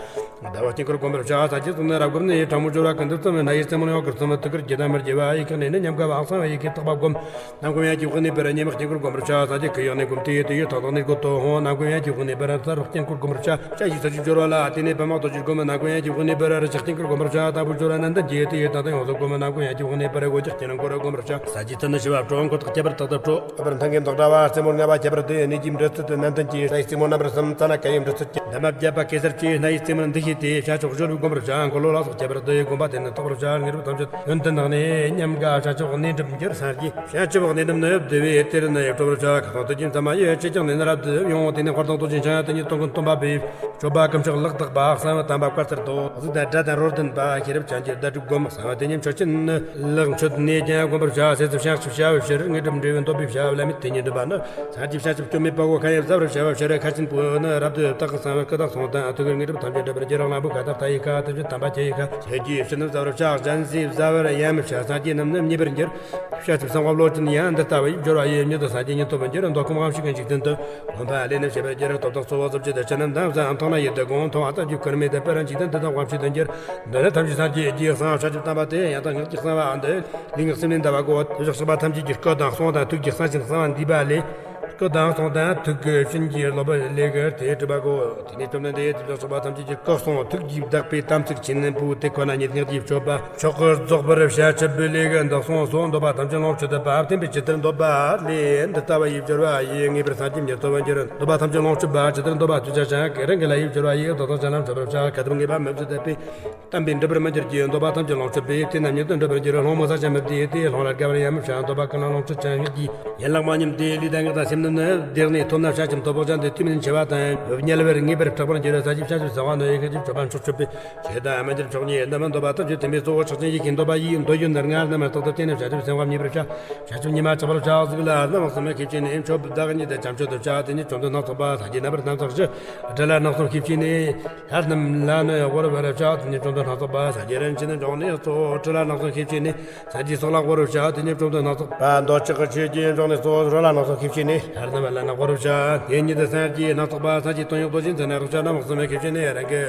ཟླ་བ་དཀྱིལ་འཁོར་བསྒོམ་པར་བྱ། ས་བཅུ་གསུམ་ནི་རབ་བསྒོམས་ནས། ཕྲ་མོ་སྦྱོར་བ་ཀུན་ཏུ་བརྩམས། སྣ་ཡི་རྩེ་མོ་ནི་འོག་གིར་བརྩམས། ཐུགས་ཀར་རྒྱུད་དང་མར་གྱེས་པ་ཡི་ཁེགས་ནས་ནི། ཉམས་དགའ་བ་གསང་བ་ཡི་གེ་བཏགས་པ་བསྒོམ། ནམ་མཁའ་ཡན་གྱི་དབང་ནས་པར། གཉེར་མ་དཀྱིལ་འཁོར་བསྒོམ་པར་བྱ། ས་བཅུ་གི་ཡང་ནས་བསྒོམས་ཏེ། དེ་ཡི་ཐོག་ཐོག་ནས་སྒོ་ཏོ་ཧོ། ནམ་མཁའ་ཡན་གྱི་དབང་ནས་པར། ས་རོག་དཀྱིལ་འཁོར་བསྒོམ་པར་བྱ། བྱ་ཡི་ས་བཅུ་སྦྱོར་བ་ལ། དེ་ནས་པདྨ་རྡོ་རྗེར་བསྒོམ། ནམ་མཁའ་ཡན་གྱི་དབང་ནས་པར། རི་བྱ་དཀྱིལ་འཁོར་བསྒོམ་པར་བྱ། དང་པོ་སྦྱོར་བ་ནན་ཏན་གྱིས། དེ་ཡི་ཐོག་ཐོག་ཡོངས་སུ་བསྒོམ། ནམ་མཁའ་ཡན་གྱི་དབང་ནས་པར། སྒོ་འཇུག་དཀྱིལ་འཁོར་བསྒོམ་པར་བྱ། ས་བཅུའི་ཚུལ་ནི་ཞི་བ་སྤྲོ། འཁོར་དག་ཁྱད་པར་དག་ཏུ་སྤྲོ། ཨ་པར་མཐའ་འགེམས་དག་འདྲ་བ། རྩེ་མོར་ལྔ་པ་ཁྱད་པར་དུ། སྣ་ཡི་རྩེ་མོ་རྣམ་པར་གསུམ། རྩ་ན་ཀ་ཡི་འབྲུ་ཚུལ་གྱི། འདབ་མ་བརྒྱད་པ་གེ་སར་གྱི། སྣ་ཡི་རྩེ་མོར་འདུ་ཤེས་ཏེ། བྱ་ཕྱོགས་སྦྱོར་བས་བསྒོམ་པར་བྱ། འཁོར་ལོ་ལ་སོགས་ཁྱད་པར་དུ་ཡི། བསྒོམ་པ་དེ་ནི་ཐོབ་པར་བྱ། དངོས་གྲུབ་ཐམས་ཅད་ཡོན་ཏན་དང་ནི། ཉམས་དགའ་བྱ་ཕྱོགས་གནས་གྲུབ་འགྱུར། སངས་རྒྱས་བྱ་ཕྱོགས་གནས་གྲུབ་ནི་བསྡུ་བས། དེར་ནི་སྤྲོ་བར་བྱ། ཁ་སང་དུས་ཀྱི་མཚན་མ་ཡི། ཆོས་ཀྱང་ནི་ནི་རབ་ཏུ་ཡོང་། དེ་ནས་དཔལ་དང་རྡོ་རྗེ་འཆང་། དེ་ཉིད་སྟོང་ཀུན་སྟོན་པ་བས། སྤྱོད་པ་ཀུན་སྤྱོད་ལེགས་དག་པ། གསང་བ་དམ་པ་བཀའ་སྩལ་ཏོ། གཟུགས་དང་སྒྲ་དང་རོལ་ལྡན་པ། ཤེས་རབ་ཅན་གྱི་བརྡ་སྤྲོད་བསྒོམ། གསང་བ་དེ་ཉིད་མཆོད་ཅན་ནི། ལེགས་མཆོད་ནས་ཀྱང་བསྒོམ་པར་བྱ། སྲིད་རྩེ་བྱང་ཆུབ་བྱ་བའི་ཕྱིར། དངོས་གྲུབ་འབྲས་བུ་འདོད་པའི་བྱ་བ། བླ་མེད་དེ་ཉིད་འགྲུབ་པ་ནི། སངས་རྒྱས་བྱང་ཆུབ་སྐྱོན་མེད་པའོ། ཁ་ཡི་བཟའ་བར་བྱ་བའི་ཕྱིར། ཁ་ཆེན་པོ་ནི་རབ་ཏུ་བཏགས། གསང་བའི་སྐུ་དག་གསུང་དང་ཐུགས་ཀྱི། དངོས་གྲུབ་ཐམས་ཅད་འགྲུབ་པར་འགྱུར། གླང་པོ་ཁ་དག་མཐའ་ཡི་ཁ། དེ་བཞིན་དམ་པ་ཁྱེད་ཡི་ཁ། ཆོས་ཀྱི་ཕྱི་ནི་བཟའ་བར་བྱ། གཞན་སྲིད་བཟའ་བར་ཡང་མི་བྱ། སངས་རྒྱས་རྣམས་ནི་མཉེས་པར་འགྱུར། བྱང་ཆུབ་སེམས་དཔའ་བློ་ཅན་ཡང་། འདི་ལྟ་བ་ཡི་སྦྱོར་བ་ཡིས། མྱུར་དུ་སངས་རྒྱས་ཉིད་ཐོབ་པར་འགྱུར། མདོ་ཁམས་དབང་ཕྱུག་གི་འཇིག་རྟེན་དུ། ལྷོ་མཐའ་ལས་ནི་བྱེ་བར་འགྱུར། སྟོབས་དང་གཙོ་བོ་གཟི་བརྗིད་དང་། ཕྱི་ནི་འདམ་བཟའ་མཐོང་ན་ཡིད་དུ་འོང་། མཐོང་བ་ཙམ་གྱིས་ཁོར་མི་ལྡན་པར། འཇིག་རྟེན་འདི་དག་དབང་ཕྱུག་ཏུ་འགྱུར། འདི་ནི་ཐམས་ཅད་སངས་རྒྱས་ཀྱི་གསང་བ། བྱང་ཆུབ་དམ་པ་དེ། ཡང་དག་སྔགས་ཀྱི་གསང་བ་འདི། ལུས་ངག་སེམས་ལས་འདའ་བ་གོ། དེ་བཞག་གཤེགས་པ་ཐམས་ཅད་ཀྱི། སྐུ་དང་གསུང་དང་ཐུགས་ཀྱི། གསང་ཆེན་གསང་བ་འདུས་པ་ལས། སྐུ་དང་གསུང་དང་ཐུགས་ཀྱི། བྱིན་གྱིས་རློབ་པ་ལས་ཀྱི། དེ་གྲུབ་པ་གོ། དེ་ནས་བཅོམ་ལྡན་འདས་དེ་བཞག་གཤེགས་པ་ཐམས་ཅད་ཀྱི། སྐུ་གསུང་ཐུགས་ཀྱིས་བདག་པོའི་དམ་ཚིག་ཆེན་པོ་དེ་ཁོ་ན་ཉིད་སྔགས་ཀྱི་སྤྱོད་པ་མཆོག་གི་རྫོགས་པར་བྱ་སྤྱོད་པའི་ལས་ཀྱི། འདི་གསུང་སོགས་འདོད་པ་ཐམས་ཅད་ལོངས་སྤྱོད་པ། བརྟན་པའི་ཇི་ལྟར་འདོད་པ་ལས། འདི་ལྟ་བ་ཡི་སྦྱོར་བ་ཡིས། ངེས་པར་སངས་རྒྱས་ཉིད་ཐོབ་པར་འགྱུར། འདོད་པ་ཐམས་ཅད་ལོངས་སྤྱོད་པ། ཇི་ལྟར་འདོད་པ་དུས་ཅི་ཞིག་རང་གི་ལྷ་ཡི་སྦྱོར་བ་ཡིས། བདག་དང་ཅི་རྣམས་སྤྱོད་པར་བྱ། གལ་ཏེ་ངེས་པ་མི་བཟོད་དད་པས། བསྟན་པའི་འགྲུབ་པར་མི་འགྱུར་གྱི། འདོད་པ་ཐམས་ཅད་ལོངས་སྤྱོད་པའི། དེ་རྣམས་ཉིད་དུ་འགྲུབ་པར་འགྱུར། སློང་མོ་ས་ཆ་མི་བདེ་སྟེ། སློང་ལ་དགའ་བར་ཡང་མི་བྱ། འདོད་པ་ཀུན་ལ་ལོངས་སྤྱོད་ཅིང་། སྔགས་ཀྱི་ཡན་ལག་མ་ཉམས་ཏེ། ལུས་དང་ངག་དང་སེམས་རྣམས་ནི། བདེ་གནས་ཐོབ་ན་བྱང་ཆུབ་ཐོབ། ཕོག་ཀྱང་དེ་དུས་མིན་འཆི་བ་དང་། དམྱལ་བར་ངེས་པར་སྐྲག་པར་འགྱུར། ས་བཅུ་བྱང་ཆུབ་སེམས་དཔའ་ནི། ཡི་གེ་ཅིག་སྤྱོད་པ་མཆོག་སྤྱོད་པའི། ཆོས་དང་མི་འགྱུར་མཆོག་བརྙེས་རྣམས། འདོད་པ་ཐམས་ཅད་ཐིམ་པས་གཙོ་བོ་ཕྱག་ཆེན་ཡི་གེ་འདོད་པ་ཡིས། འདོད་ཡོན་ནི་ལྔ་རྣམས་བརྟག་ཏུ་དེ་རྣམས་བྱང་ཆུབ་སེམས་དཔའ་མཉེས་པར་བྱ། བྱང་ཆུབ་ཉི་མ་ཆགས་པར་བྱ། གཟུགས་ལ་རྣམ་གསུམ་ཤེས་བྱས་ནས། མཆོད་པ་བདག་ཉིད་དུ་བྱམས་སྤྱོད་དུ་བྱ། དེ་ཉིད་བཅོམ་ལྡན་སྣ་ཚོགས་པ། སངས་རྒྱས་རྣམ་པར་སྣ་ཚོགས་བཞི། སྲིད་ལ་རྣམ་གསུམ་ཤེས་བྱས་ནས། ལྷ་རྣམས་ལ་ནི་དབོར་བར་བྱ། དེ་ཉིད་བཅོམ་ལྡན་སྣ་ཚོགས་པ། སངས་རྒྱས་རིན་ཆེན་འབྱུང་གནས་གཙོ། སྲིད་ལ་རྣམ་གསུམ་ཤེས་བྱས་ནས། སངས་རྒྱས་སོགས་ལ་དབོར་བར་བྱ། དེ་ཉིད་བཅོམ་ལྡན་སྣ་ཚོགས་པ། འདོད་ཆགས་ཀྱི་ཆོས་ཀྱི་འབྱུང་གནས་གཙོ། རོ་ལ་རྣམ་གསུམ་ཤེས་བྱས་ནས། ལྷ་རྣམས་ལ་ནི་དབོར་བར་བྱ། དེ་ཉིད་དུ་སངས་རྒྱས་སྣ་ཚོགས་པ། སངས་རྒྱས་དོན་ཡོད་རྡོ་རྗེ་འཛིན་ནི། རེག་བྱ་རྣམ་གསུམ་ཤེས་བྱས་ནས། རང་གི་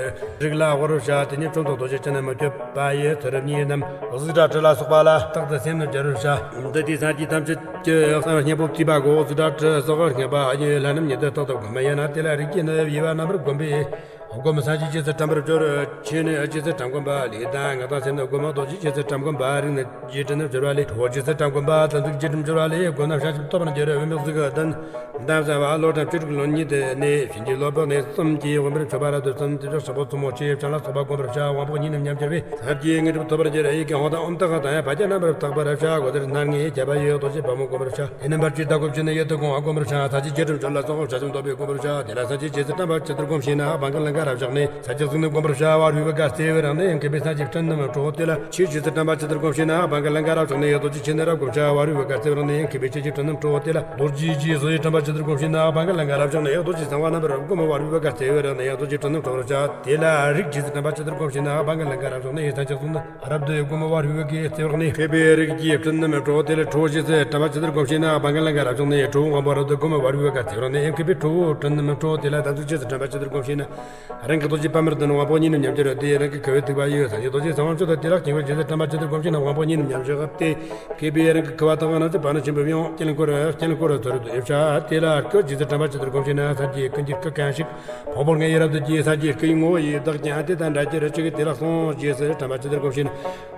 རིགས་ལ་དབོར་བར་བྱ། དེ་ཉིད་བཅོམ་ལྡན་རྡོ་རྗེ་ཅན། མི་བསྐྱོད་པ་ཡི་ཚུལ་ཁྲིམས་གཉིས་རྣམས། གཟུགས་སྒྲ་དྲི་ལ་སོགས་པ་ལ། རྟག་ཏུ་སེམས་ནི་སྦྱར་བར་བྱ། འདི་དུས་སངས་རྒྱས་ཐམས་ཅད་ཀྱི། གསང་བའི་གཉེན་པོ་བསྡུས་པ་གོ། གཟུགས་སྒྲ་དྲི་སོགས་རྙེད་པ་ཡི། ལྷ་རྣམས་ཉིད་དུ་རྟག་ཏུ་བསྒོམ། ཡང་ན་དེ་ལ་རིགས་ཀྱི་ནི། དབྱེ་བ་རྣམ་པར་བསྒོམས་པས། བསྒོམ། སངས་རྒྱས་རྗེས་སུ་དྲན་པར་སྦྱོར། ཆོས་ནི་རྗེས་སུ་དྲན་བསྒོམ་པ། ལུས་དང་ངག་དང་སེམས་ནི། བསྒོམ་རྡོ་རྗེ་རྗེས་སུ་དྲན་བསྒོམ་པ། རིགས་ནི་རྗེས་དྲན་ནི་སྦྱོར་བ་ལས། ཁྲོ་བོ་རྗེས་སུ་དྲན་བསྒོམ་པ། དམ་ཚིག་རྗེས་དྲན་སྦྱོར་བ་ལས། བསྒོམས་ན་བྱང་ཆུབ་ཐོབ་པར་འགྱུར། འོད་མའི་གཟུགས་ལྡན། འདམ་བཟའ་བ། ལོ་གྲངས་བཅུ་དྲུག་ལོན་ཉིད་ནས། བྱིན་གྱིས་རློབ་པའི་གནས་གསུམ་གྱིས། དབེན་པར་མཆོད་པ་རབ་ཏུ་བརྩམས། དེ་ཕྱོགས་ཕྱོགས་པོ་བཙུན་མོ་ཆེ། བྱང་ལ་སོགས་པ་བསྒོམ་པར་བྱ། དབང་པོ་གཉིས་རྣམས་ཉམས་གྱུར་པས། སངས་རྒྱས་དངོས་གྲུབ་ཐོབ་པར་འགྱུར། ཡི་གེ་ཧཱུྃ་དང་ཨོཾ་དག་དང་ཡང་བ་ཅ་རྣམ་པར་བརྟག་པར་བྱ། གོ་དེར་སྣར་ལྔའི་ཁྱབ་པ་ཡི། རྡོ་རྗེ་དཔལ་མོ་བསྒོམ་པར་བྱ། དེ་རྣམ་པར་ཅི་བདག་གོ་ཕྱིར་ནི་ཡིད་དུ་འོང་བ་བསྒོམ་པར་བྱ། ས་བཅུའི་རྒྱས་འབྲིང་སྦྱོར་ལ་སོགས། བྱ་ཆེན་འདོད་པས་བསྒོམ་པར་བྱ། དེ་ལ་སངས་རྒྱས་རྗེས་སུ་དྲན་པ་ཇི་ལྟར་བསྒོམ་ཞེ་ན། བང་གི་ལིང་ག་རབ་བཞག་ནས། ས་བཅུ་གསུམ་ནི་བསྒོམ་པར་བྱ། བ་རུས་པའི་སྒར་རྩེ་བའི་རང་ནས། ཡང་མཁས་པས་སངས་རྒྱས་ཕྲིན་རྣམས་སྤྲོ། དེ་ལ་ཆོས་རྗེས་སུ་དྲན་པ་ཇི་ལྟར་བསྒོམ་ཞེ་ན། བང་གི་ལིང་ག་རབ་བཞག་ནས། རྡོ་རྗེ་ཆོས་ནི་རབ་བསྒོམ་བྱ། བ་རུས་པའི་སྒར་རྩེ་བའི་རང་ནས། ཡང་མཁས་པས་ཆོས་ཀྱི་ཕྲིན་རྣམས་སྤྲོ། དེ་ལ་རྡོ་རྗེ་རྗེས་སུ་དྲན་པ་ཇི་ལྟར་བསྒོམ་ཞེ་ན། བང་གི་ལིང་ག་རབ་བཞག་ནས། རྡོ་རྗེ་གསང་བ་རྣམ་པར་བསྒོམ། བ་རུས་པའི་སྒར་རྩེ་བའི་རང་ནས། ཡང་རྡོ་རྗེ་ཕྲིན་རྣམས་སྤྲོ་བར་བྱ། དེ་ལ་རིགས་རྗེས་སུ་དྲན་པ་ཇི་ལྟར་བསྒོམ་ཞེ་ན། བང་གི་ལིང་ག་རབ་བཞག་ནས། ས་བཅུ་གསུམ་ནི། རབ་ཏུ་བསྒོམ། བ་རུས་པའི་སྒར་རྩེ་བའི་རང་ནས། མཁས་པས་རིགས་ཀྱི་ཕྲིན་རྣམས་སྤྲོ། དེ་ལ་ཁྲོ་བོ་རྗེས་སུ་དྲན་པ་ཇི་ལྟར་བསྒོམ་ཞེ་ན། བང་གི་ལིང་ག་རབ་བཞག་ནས། ཁྲོ་བོ་དབང་པོ་རབ་ཏུ་བསྒོམ། བ་རུས་པའི་སྒར་རྩེ་བའི་རང་ནས། ཡང་མཁས་པས་ཁྲོ་བོའི་ཕྲིན་རྣམས་སྤྲོ། དེ་ལ་དམ་ཚིག་རྗེས་སུ་དྲན་པ་ཇི་ལྟར་བསྒོམ་ཞེ་ན། རང་གི་རྡོ་རྗེ་པདྨར་ལྡན། དབང་པོ་གཉིས་རྣམས་ཉམས་གྱུར་ཏེ། རང་གི་ཁུ་བས་བཏུད་པ་ཡི། སངས་རྒྱས་རྡོ་རྗེ་གསང་བ་མཆོག་ཏུ། དེ་ལ་སྐྱེ་བོས་རྗེས་སུ་དྲན་པ་ཇི་ལྟར་བསྒོམ་ཞེ་ན། དབང་པོ་གཉིས་རྣམས་ཉམས་གྱུར་ཏེ། མཁས་པས་རང་གི་ཁུ་བ་དག་རྣམས་ཀྱི་བར་ན་ཆེན་པོ་ཡང་དཀྱིལ་འཁོར་དཀྱིལ་འཁོར་ཚུ་རུ་དུ་ཡོད་བྱ། དེ་ལ་སྐུ་རྗེས་སུ་དྲན་པ་ཇི་ལྟར་བསྒོམ་ཞེ་ན། སངས་རྒྱས་ཀུན་གྱི་སྐུ་གང་ཞིག་ཕུང་པོ་ལྔ་ཡི་རབ་ཏུ་རྒྱས། སངས་རྒྱས་སྐུ་ཡི་ངོ་བོ་ཡི་དག་ཀྱང་དེ་དང་འདྲ་གྱུར་ཅིག། དེ་ལ་གསུང་རྗེས་སུ་དྲན་པ་ཇི་ལྟར་བསྒོམ་ཞེ་ན།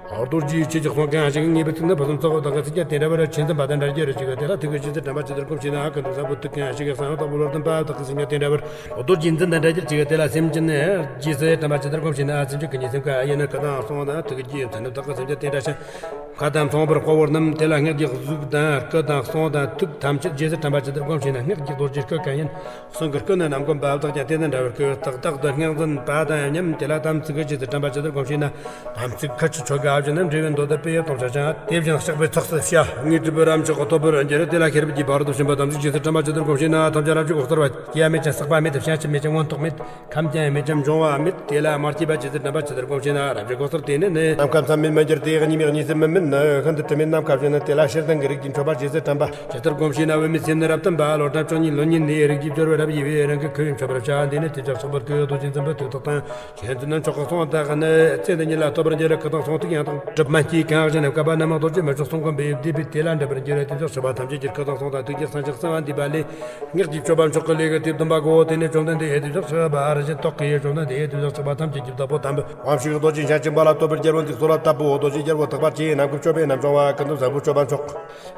རྡོ་རྗེའི་ཆོས་ཀྱི་གསུང་གང་ཞིག། ངེས་པའི་ཚིག་ནི་ཕུན་སུམ་ཚོགས། བདག་གི་ཚིག་ཀྱང་དེ་འདྲ་བར། ཆོས་མཚོན་པ་དང་འདྲ་གྱུར་ཅིག། དེ་ལ་ཐུགས་ཀྱི་རྗེས་སུ་དྲན་པ་ཇི་ལྟར་བསྒོམ་ཞེ་ན། ཀུན་ཏུ་བཟང་པོའི་ཐུགས་གང་ཞིག། གསང་བ་དག་པོ་བློ་ལྡན་པ། བདག་གི་སེམས་ཀྱང་དེ་འདྲ་བར། རྡོ་རྗེ་འཛིན་དང་འདྲ་གྱུར་ཅིག། དེ་ལ་སེམས་ཅན་ནི་རྗེས་སུ་དྲན་པ་ཇི་ལྟར་བསྒོམ་ཞེ་ན། སེམས་ཅན་ཀུན་གྱི་སེམས་ཀ་ཡི་ནི། སྐུ་དང་གསུང་དང་ཐུགས་ཀྱི་མཚན་ནི། བདག་གི་སེམས་ཀྱང་དེ་འདྲ་ཞིང་། མཁའ་དང་མཚུངས་པར་དཔའ་བོ་རྣམས། དེ་ལ་སྔགས་ཀྱི་གཟུགས་དང་སྐུ་དང་གསུང་དང་ཐུགས་ཐམས་ཅད་རྗེས་སུ་དྲན་པ་ཇི་ལྟར་བསྒོམ་ཞེ་ན། སྔགས་ཀྱི་རྡོ་རྗེའི་སྐུ་གང་ཡིན། གསུང་གི་སྐུ་ནི་རྣམ་བསྒོམ་པ། བདག་ཀྱང་དེ་དང་འདྲ་བར་སྐུ། རྟག་བདག་ཏུ་སྔགས་འཛིན་པ་དང་མཉམ། དེ་ལ་དམ་ཚིག་གི་རྗེས་སུ་དྲན་པ་ཇི་ལྟར་བསྒོམ་ཞེ་ན། དམ་ཚིག་ཁ་ཆུ་ཆོ་ག་བྱས་ན་འབྲས་བུའི་མདོ་དང་སྤེལ་ཡུལ་དང་ཆ་ཅན། དེ་བཞིན་གཤེགས་པའི་ཚོགས་སུ་བྱ། དངོས་གྲུབ་རབ་མཆོག་ཐོབ་པར་འགྱུར། དེ་ལ་ཤེས་རབ་ཀྱི་ཕ་རོལ་ཏུ་ཕྱིན་པ་དམ་ཚིག་རྗེས་སུ་དྲན་པ་ཇི་ལྟར་སྒོམ་ཞེ་ན། ཐམས་ཅད་རབ་ཀྱི་གོ་ལྟར་བ། སྐྱེ་བ་མེད་ཅིང་བསགས་པ་མེད། བྱང་ཆུབ་མེད་ཅིང་མངོན་རྟོགས་མེད། ཁམས་ཀྱང་མེད་ཅིང་འབྱུང་བ་མེད། དེ་ལ་མ་སྐྱེས་པ་ཇི་ལྟར་དྲན་པ་ཇི་ལྟར་སྒོམ་ཞེ་ན། རབ་ཀྱི་གོ་ལྟར་དེ་ནི་ནི། ནམ་མཁའ་མཚམས་མེད་མི་འགྱུར་ཏེ། གཉིས་མེད་གཉིས་སུ་མི་མེད་ནི། ཤིན་ཏུ་དྲི་མེད་ནམ་མཁའ་བཞིན་ནི། དེ་ལ་ཤེས་ལྡན་གྱི་རིགས་ཀྱི་མཆོད་པ་ཇི་ལྟར་དྲན་པ་ཇི་ལྟར་སྒོམ་ཞེ་ན། འོད་མའི་ཚེམས་ནི་རབ་ཏུ་འབར། ལོ་གྲངས་བཅུ་གཉིས་ལོན་ཉིད་ནི། རིགས་ཀྱི་སྦྱོར་བས་རབ་དབྱེ་བས། རང་གི་ཁུ་བས་མཆོད་པར་བྱ། འདི་ནི་དེ་ལྕགས་ཕྱག་པར་བསྐུལ། རྡོ་རྗེ་འཛིན་པའི་ཐུགས་དག་དང་། གཞན་ཚུལ་ནི་མཆོག་གི་གསུང་དག་ནི། ཚེ་འདི་ཉིད་ལ་ཐོབ་པར་འགྱུར། སྐུ་དང་གསུང་ཐུགས་ཡང་དག་གྲུབ་མན་སྐྱེས། གང་བཞིན་བསྐལ་པ་རྣམས་རྡོ་རྗེ་མི་མཆོག་གསུང་གོམས་པས། བསྡུས་པས་དེ་ལ་འདྲེན་པར་འགྱུར། དེ་ལྕགས་ཕྱག་པ་ཐམས་ཅད་ཀྱིས། སྐུ་དང་གསུང་དང་ཐུགས་རྗེས་སངས་རྒྱས་གསང་བ་འདུས་པ་ལས། སྔགས་ཀྱི་མཆོད་པ་མཆོག་གི་ལས་ཀྱི་དེ་བདུན་པ་གོ། དེ་ནས་བཅོམ་ལྡན་འདས་ཀྱིས་དེ་ལྕགས་ཕྱག་པ་རིན་ཆེན་ཏོག་གིས། བཅོམ་ལྡན་འདས་དེ་ལྕགས་ཕྱག་པ་ཐམས་ཅད་ཀྱི་བདག་པོ་དམ་པའི་དབང་ཕྱུག་རྡོ་རྗེ་འཆང་ཆེན་པོ་ལ་བསྟོད་པའི་རྒྱལ་པོ་འདི་གསོལ་བ་བཏབ་པོ། རྡོ་རྗེ་རྒྱལ་པོ་དག་པ་ཅན། ནམ་མཁའི་མཆོད་པས་རྣམ་སྦྱོང་བ། ཀུན་ཏུ་བཟང་པོའི་མཆོད་པ་མཆོག་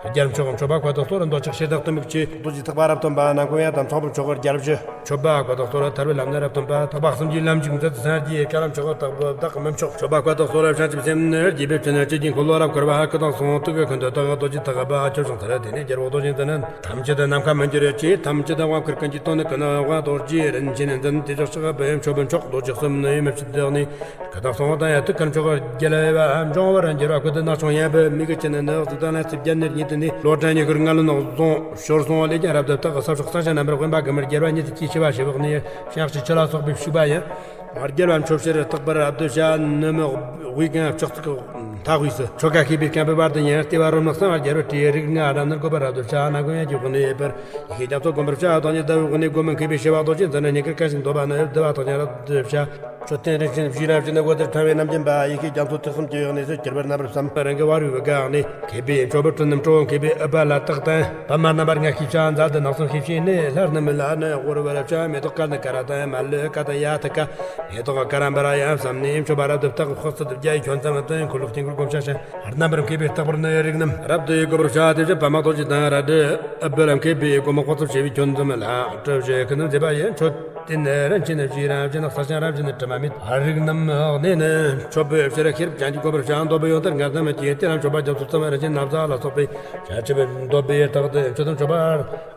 རྒྱལ་མཆོག་མཆོད་པ་བཀའ་དང་གསོལ་འདོད་ཆགས་ཤེས་དང་གཏི་མུག་ཆེ། རྡོ་རྗེ་ཐེག་པ་རབ་སྟོན་པ། ནམ་མཁའ་ཡང་དག་མཚུངས་པའི་མཆོག་རྒྱལ་བཞི། མཆོད་པ་བཀའ་དང་གསོལ་ཐར་པའི་ལམ་སྣ་རབ་སྟོན་པ། ཐེག་པ་གསུམ་གྱི་ལམ་འཇུག་མཛད་སངས་རྒྱས། བཀའ་ལ་མཆོག་བདག་བདག་མི་མཆོག་མཆོད་པ་བཀའ་དང་གསོལ་བྱང་ཆུབ་སེམས་ནི། རྒྱས་པའི་ཕྱིར་ནི་ལྕེ་བརྒྱད་འཁོར་ལོ་རབ་བསྐོར་བ། སྐུ་དང་གསུང་ཐུགས་ཀྱི་ཀུན་ཏུ་བདག་རྡོ་རྗེ་ཐེག་པ་ཆོས་བྱང་ཚར། དེ་ནས་རྒྱལ་པོ་རྡོ་རྗེ་འཛིན་ནི། ཐམས་ཅད་ནམ་མཁའ་མི་འགྱུར་ཅིང་། ཐམས་ཅད་དབང་བསྐུར་ཀུན་གྱི་དོན་ནི། ཀུན་དབང་རྡོ་རྗེ་རིན་ཆེན་འཛིན། དེ་ལྕགས་ཕྱག་པས་མཆོད་པའི་མཆོག་རྡོ་རྗེ་གསུམ་ནི། མི་ཕྱེད་བདག་ནི། སྐུ་དང་གསུང་དང་ཡང་ཐུགས་ཀུན་མཆོག་རྒྱལ་བ་འབྱུང་བར་འགྱུར་བ། སྐུ་དེ་ནག་ཆུང་ཡན་པོ་མིག་གི་ཅན་ནི། གཟུགས་དང་ལན་ཚིགས་བརྒྱ་ནི་ཉིད་དུ་ནི། ལོ་གྲངས་ཉི་ཤུར་ལྔ་ལོན་ནོག་རྫོང་ཞོར་སོང་ལས་ཀྱང་རབ་ཏུ་བརྟག་གསལ་ཕྱོགས་གསང་ཆེན་རྣམ་པར་དབེན་པ་གི་མིར་རྒྱལ་བ་ཉིད་དུ་སྐྱེས་ཤི་བ་ཞི་བག་ནི། ཕྱག་ཕྱི་ཆུ་ལ་སོགས་པའི་བྱུག་པ་ཡིན། རྒྱལ་བ་མཆོད་ཕྱིར་བརྟག་པར་རབ་ཏུ་བྱ། ནུ་མོ་དབུས་གང་ཕྱོགས་ཚིག་མཐའ་དབུས་སུ། ཆོ་ག་ཤེས་པའི་སྐད་འབོད་བར་དུ་ཡིན། ལྟེ་བ་རོ་སྣ་གསང་བ་རྒྱལ་བར་བྲིས། རིགས་ལྔ་རབ་ནི་བགོ་བར་རབ་ཏུ་བྱ། ནམ་མཁའ་ཡན་གྱི་དབུས་ནས་ཡོད་པར། ཡི་གེ་རྒྱ་མཚོ་བསྒོམ་པར་བྱ། རྡོ་རྗེ་ལྟ་བུའི་དབུས་ནས་བསྒོམ་མི་མཁས་པའི་ཤེས་པ་རྡོ་རྗེ་འཛིན་ནི། སྙིང་ཁར་གང་ཞིག་འདོད་པ་ནི། བསྡུ་བ་དང་ཀྱང་རབ་ཏུ་བྱ། མཆོད་རྟེན་རིན་ཆེན་བཞིའི་རབ་ཅན་ནི། སྒོ་དེར་ཕྲེང་བའི་རྣམ་རྒྱན་པ། ཡི་གེ་རྒྱ་མཚོ་ཐེག་གསུམ་གྱི་གནས་སུ་གྱུར་པར་རྣམ་པར་བསམ། རང་གི་བར་བའི་བུ་ག་ནི། མཁས་པའི་མཆོད་པར་སྤྲུལ་རྣམས་སྤྲོ། མཁས་པའི་ཨུཏྤ་ལ་དག་དང་། པདྨ་རྣམ་པར་ལྔ་ཤེས་བྱ། ཛཱ་ཏི་ནག་སང་ཤེས་བྱའི་ནི། ལྷ་རྣམས་ལ་ནི་དབུར་བར་བྱ། མེ་ཏོག་ཀ་ནི་ཀ་ར་དང་། མ་ལུ་ཀ་དང་ཡ་ཐི་ཀ། མེ་ཏོག་ཀ་ར་འབར་ཡང་བསམ་ནས། མཆོད་པ་རབ་ཏུ་བརྟག་དཔག་ཚད་བརྒྱ་ཡི་ཁྱོན་ཙམ་དུ། འཁོར་ལོ་དཀྱིལ་འཁོར་བསྒོམ་བྱ་ཞིང་། རྣམ་པར་མཁས་པས་བརྟག་པར་ནི། རིགས་རྣམས་རབ་ཏུ་ཡི་བགོ་བར་བྱ། དེ་བཞིན་པདྨ་རྡོ་རྗེ་དང་། རལ་གྲི་ཨུཏྤ་ལ། མཁས་པས་བསྒོམ་དཔག་ཚད་བྱས་པའི་ཁྱོན་ཙམ་ལ། སྤྲུལ་བྱེད་ཀུན་ཏུ་མཛེས་པ་ཡི། མཆོད་རྟེན་རིན་ཆེན་བཞིའི་རབ་ཅན། གསལ་ཞིང་རབ་བཞིན་དྲི་མ་མེད། རིགས་རྣམས་གནས་ནི། མཆོད་པའི་ཕྱིར་ཤེས་རབ་ཅན་གྱིས་བསྒོམ་པར་བྱ། འདོད་པའི་ཡོན་ཏན་ལྔ་ཙམ་གྱིས། དེ་ལ་མཆོད་པ་རྒྱ་མཚོ་ཙམ། རིན་ཆེན་ན་བཟའ་ལ་སོགས་པའི། བྱ་ཆུབ་འདོད་པའི་རྟགས་ཏུ། མཆོད་དང་མཆོད་པ་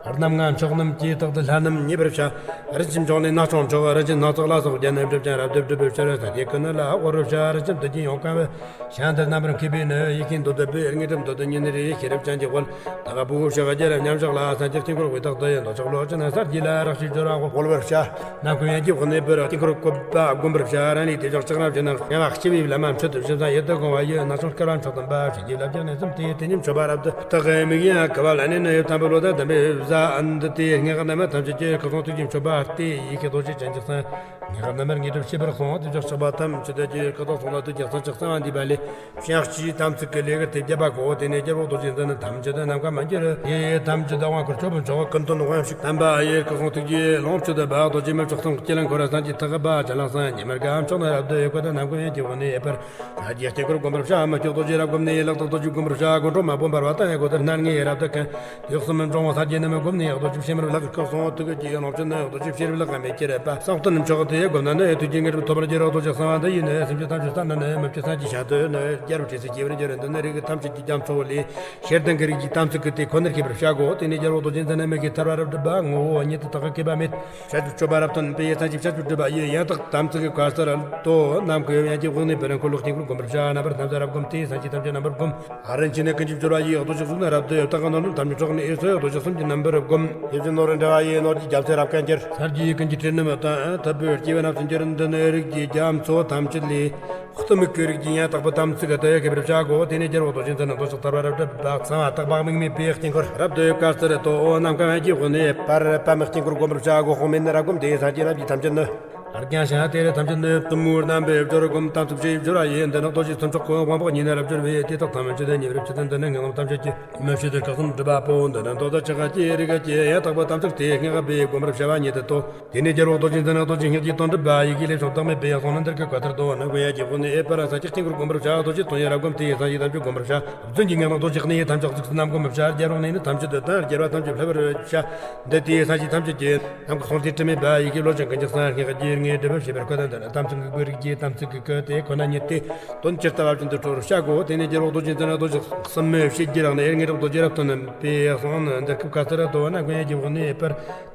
རྣམ་ལྔ་མཆོག་རྣམས་ཀྱི་རྟགས་ཏུ། ལྷ་རྣམས་མཉེས་པར་བྱ། རིན་ཆེན་མཆོག་ནི་ནག་ཆུང་མཆོག་རིན་ཆེན་སྣ་ཚོགས་ལ་སོགས་བརྒྱ་ནི་སྒྲུབ་ཅིང་། རབ་ཏུ་སྒྲུབ་པའི་ཕྱིར་སངས་རྒྱས་ཀུན་ལ་དབུར་བར་བྱ། རིན་ཆེན་བདུད་ཀྱི་ཡོངས་གང་བའི། ཞིང་འདིར་རྣམ་པར་མཁས་པས་ནི། ཡིད་ཀྱི་འདོད་དོན་པའི། དངོས་གྲུབ་འདོད་དོན་ཉིད་ནི་རེད། ཤེས་རབ་ཅན་གྱིས་དབུལ། དག་པོ་ཕྱག་རྒྱར་མཉམ་བཞག་ལ། སངས་རྒྱས་དཀྱིལ་འཁོར་དབུས་དག་ཏུ། འདོད་ཆགས་ལོག་ཅིང་ནི་ས་རྒྱུད་ལ། རགས་ཆད་སྦྱོར་བ་དབུལ་བར་བྱ། ནམ་མཁའ་ཡན་གྱི་དབུས་ནས་འབུར། དཀྱིལ་འཁོར་བཀོད་པ་བསྒོམ་པར་བྱ། རང་ལུས་དེ་ཕྱོགས་ལྕགས་ར་བྱས་ན། དམྱལ་བ་ལྕི་བའི་ལམ་མ་མཆོད་དུ་ཞིང་ས་ཡིད་དུ་འོང་བ་ཡི། ནག་ཆུང་བསྐལ་པ་མཆོག་ཏུ་འབབ། ཞིང་རྒྱས་ལ་བརྒྱ་ནས་གསུམ་སྟེ། དེ་ཉིད་མཆོད་པ་རབ་ཏུ་བརྟག་མིག་ཡངས་ཁུ་བ་ལ་ནི་ནི། དམ་པའི་བློ་དང་ལྡན་པས་བཟའ་འདི་སྟེ། སྔགས་རྣམས་ཐམས་ཅད་ཀྱི། སྐུ་གསུང་ཐུགས་ཀྱི་མཆོད་པ་སྟེ། ཡི་གེ་རྡོ་རྗེ་ཅན་གྱི་གསང་། སྔགས་རྣམས་དངོས་གྲུབ་སྤྱད་པར་གསུངས། དེ་ཕྱོགས་ཆགས་པ་ཐམས་ཅད་ཀྱི། སྐུ་དང་གསུང་ལ་ཐུགས་ཀྱི་གསང་ཆགས་གསང་བ་འདུས་པ་ལས། ཕྱག་བཞིའི་དམ་ཚིག་གི་ལས་ཀྱི་དེ་བརྒྱད་པ་གོ། དེ་ནས་རྒྱལ་པོ་རྡོ་རྗེ་འཛིན་ནི། ཐམས་ཅད་ནམ་མཁའ་མི་འགྱུར་ཏེ། ཐམས་ཅད་དབང་བསྐུར་མཆོད་པའི་མཆོག་ཀུན་དོན་དབང་ཕྱུག་དམ་པ་ཡི། སྐུ་གསུང་ཐུགས་ཀྱི་ལོངས་སྤྱོད་དུ་འབབ། རྡོ་རྗེ་མི་མཆོག་གསུང་གི་སྤྱན་ལ་འཁོར། སངས་རྒྱས་ཐེག་པ་ཅན་ལ་གསང་། ཉི་མའི་སྐར་མཆོག་ནི་རབ་ཏུ་ཡོད། སྐུ་དེ་ནམ་མཁའ་ཡན་གྱི་དབུས་ནས་ཡོད་པར། ཕྱག་རྒྱའི་དཀྱིལ་འཁོར་བསྒོམ་པར་བྱ། མི་བསྐྱོད་རྡོ་རྗེ་རབ་བསྒོམས་ནས། ལག་ཏུ་རྡོ་རྗེ་བསྒོམ་པར་བྱ། སྒོ་འཕྲོ་མ་སྦོམ་འབར་བ་དང་། སྒོ་དེར་སྣར་ལྔས་རབ་ཏུ་བཀང་། དུས་གསུམ་འབྱུང་བ་ས་རྒྱས་རྣམས་བསྒོམས་ནས། རྡོ་རྗེ་ཕྱེ་མར་ལག་གི་སྐུ་གསུང་ཐུགས་ཀྱི་ལོངས་སྤྱོད་ནི། རྡོ་རྗེ་ཕྱེ་རབ་ལག་གམ་མེ་ཁྱེར་པ། གསང་རྟེན་མཆོག་དེ་བསྒོམས་ན་ནི། ཐུགས་ཀྱི་དངོས་གྲུབ་ཐོབ་པར་འགྱུར་རོ། རྡོ་རྗེ་གསང་བ་འདི་ཡིས་ནི། སེམས་ཅན་ཐམས་ཅད་གསང་ནི་ནི། མི་བསྐྱོད་སངས་རྒྱས་ཞིང་དུ་ནི། རྒྱལ་བུ་འབྲས་སུ་སྐྱེ་བར་འགྱུར། འདི་ནི་རིགས་ཐམས་ཅད་ཀྱི་རྒྱ་མཚོ་ལས། ཤེས་ལྡན་གྱི་རིགས་ཀྱི་དམ་ཚིག་གི་དེ་ཁོ་ནར་ཤེས་པར་བྱ་དགོས། དེ་ནས་རྒྱལ་པོ་རྡོ་རྗེ་འཛིན་ནི། མིག་གི་ཐར་པ་རབ་སྒྲིབ་པ་ངོ་བོ་ཉིད་དུ་དག་གི་སྐྱེས་པ་མེད། བྱ་སྤྱོད་སྤྱོད་པ་རབ་སྟོན་པས། སངས་རྒྱས་བྱ་སྤྱོད་སྒྲུབ་པ་ཡི། ཡང་དག་དམ་ཚིག་གི་བཀའ་སར་དོ། ནམ་མཁའ་ཡན་གྱི་དབུས་ནས་འབུར། འཁོར་ལོ་དཀྱིལ་འཁོར་བསྒོམ་པར་བྱ། རྣམ་པར་སྣང་མཛད་རབ་བསྒོམས་ཏེ། སངས་རྒྱས་ཐམས་ཅད་རྣམ་པར་བསྒོམ། ཨ། རིན་ཆེན་ནི་ཀུན་གྱི་སྦྱོར་བ་ཡི། རྡོ་རྗེ་གསུང་ནི་རབ་ཏུ་ཡོད། དག་གི་ནོར་རྣམས་ཐམས་ཅད་ཕྲོགས་ནས། འོད་ཟེར་རྡོ་རྗེ་གསུམ་གྱི་རྣམ་པར་བསྒོམ། དེ་བཞིན་ནོར་བུ་འདྲ་བ་ཡི། ནོར་གྱི་རྒྱ་མཚོས་རབ་བཀང་གྱུར། ས་རྒྱུའི་ཀུན་གྱི་སྤྲིན་རྣམས་དང་། ཐུབ་པའི་སྐྱེ་བོ་རྣམས་སུ་འགྱུར། འདི་ནི་རིགས་ཀྱི་རྒྱ་མཚོ་ཐམས་ཅད་ལས། གཏི་མུག་གི་རིགས་ཀྱི་ཡང་དག་པའི་དམ་ཚིག་གི་དེ་ཤེས་པར་བྱ་དགོས། དེ་ནས་རྒྱལ་པོ་རྡོ་རྗེ་འཛིན་ནི། རྡོ་རྗེ་ཐར་པ་རབ་སྒྲིབ་པ་གསང་བ་དག་པ་དམིགས་མེད་པའི་དཀྱིལ་འཁོར་རབ་ཏུ་ཡོད་པའི་བཀའ་སར་དོ། ནམ་མཁའ་ཡན་གྱི་དབུས་ནས་འབར། པདྨའི་དཀྱིལ་འཁོར་བསྒོམ་པར་བྱ་དགོས། དཔུང་མེད་ནི་རབ་བསྒོམས་ཏེ། སངས་རྒྱས་རྣམས་ཀྱི་ཐམས་ཅད་ནི། རྒྱང་ཞིང་དེ་ལས་ཐམས་ཅད་ནི། གཏི་མུག་རྣམ་པའི་སྦྱོར་བ་བསྒོམ། དམ་ཚིག་ཆོས་ཀྱི་སྦྱོར་བ་ཡིས། འདི་ནི་རྡོ་རྗེ་ཚུལ་མཆོག་གོ། དབང་པོ་ཉིད་ནི་རབ་སྦྱོར་བས། དེ་དག་ཐམས་ཅད་ཀྱི་ནི་རབ་ཆད་དོན། འདི་ནི་ངེས་ལམ་ཐམས་ཅད་ཀྱི། མི་ཕྱེད་དུ་སྐུ་གསུམ་སྒྲུབ་པ་པོ། འདི་ནི་མདོ་དང་ཕྱག་རྒྱའི་རིགས་ཀྱི་ཡང་དག་པའི་དམ་ཚིག་སྟེ། སྔགས་པས་བསྒོམ་པར་བྱ་བ་ཉིད་དུ་དོ། དེ་ནས་རྒྱལ་པོ་རྡོ་རྗེ་འཛིན་ནི། རྡོ་རྗེ་སྔགས་ཀྱི་དོན་སྒྲུབ་པ་ཡི། གེ་ལས་བྱུང་བདག་མེད་པའི་གསུང་ནི། འདིར་གི་བཀའ་ལྟར་དུ། ནམ་མཁའ་ཡན་གྱི་དབུས་ནས་ཡོད་པར། སངས་རྒྱས་དཀྱིལ་འཁོར་བསྒོམ་པར་བྱ། རྡོ་རྗེ་དོན་ཡང་རབ་བསྒོམས་ཏེ། སངས་རྒྱས་ཐམས་ཅད་བསྒོམ་པར་བྱ། རྫུན་གྱི་སྔགས་ནི་རྡོ་རྗེ་གནས། ཐམས་ཅད་གཟུགས་སུ་རྣམ་བསྒོམ་པར་བྱ། རྒྱལ་པོ་གནས་ནི་ཐམས་ཅད་དུ་དང་། རྒྱལ་བ་ཐམས་ཅད་ཕུལ་བར་བྱ། འདི་ལྟས་སངས་རྒྱས་ཐམས་ཅད་ཀྱི། ནམ་མཁའ་གསུང་སྟེ་དྲི་མེད་པ་ཡི། གེ་ལོ་ཆེན་ཀུན་གྱི་གསང་། སྔགས་ཀྱི་རྒྱུད་ ངས་སྒྲུབ་པར་བྱེད་པའི་སྐུ་དང་ལྡན་ན་དམ་ཚིག་འགུགས་པའི་རིགས་ཀྱི་དམ་ཚིག་གི་སྐུ་དེ་ཁོ་ན་ཉིད་དེ་དོན་ཇི་ལྟ་བ་བཞིན་དུ་འགྲུབ་པར་བྱ་དགོས། དེ་ནས་རྒྱལ་པོ་རྡོ་རྗེ་འཛིན་ན་རྡོ་རྗེ་གསུམ་མེད་བྱེད་ཀྱི་རང་ནས་དངོས་གྲུབ་རྡོ་རྗེ་རབ་སྟོན་པའི་གསུང་ནི་འདིར་སྐབས་ཁ་ཚར་དུ་བ་ན་ཀུན་ཡིད་ཀྱི་འོག་ནས་ཕར་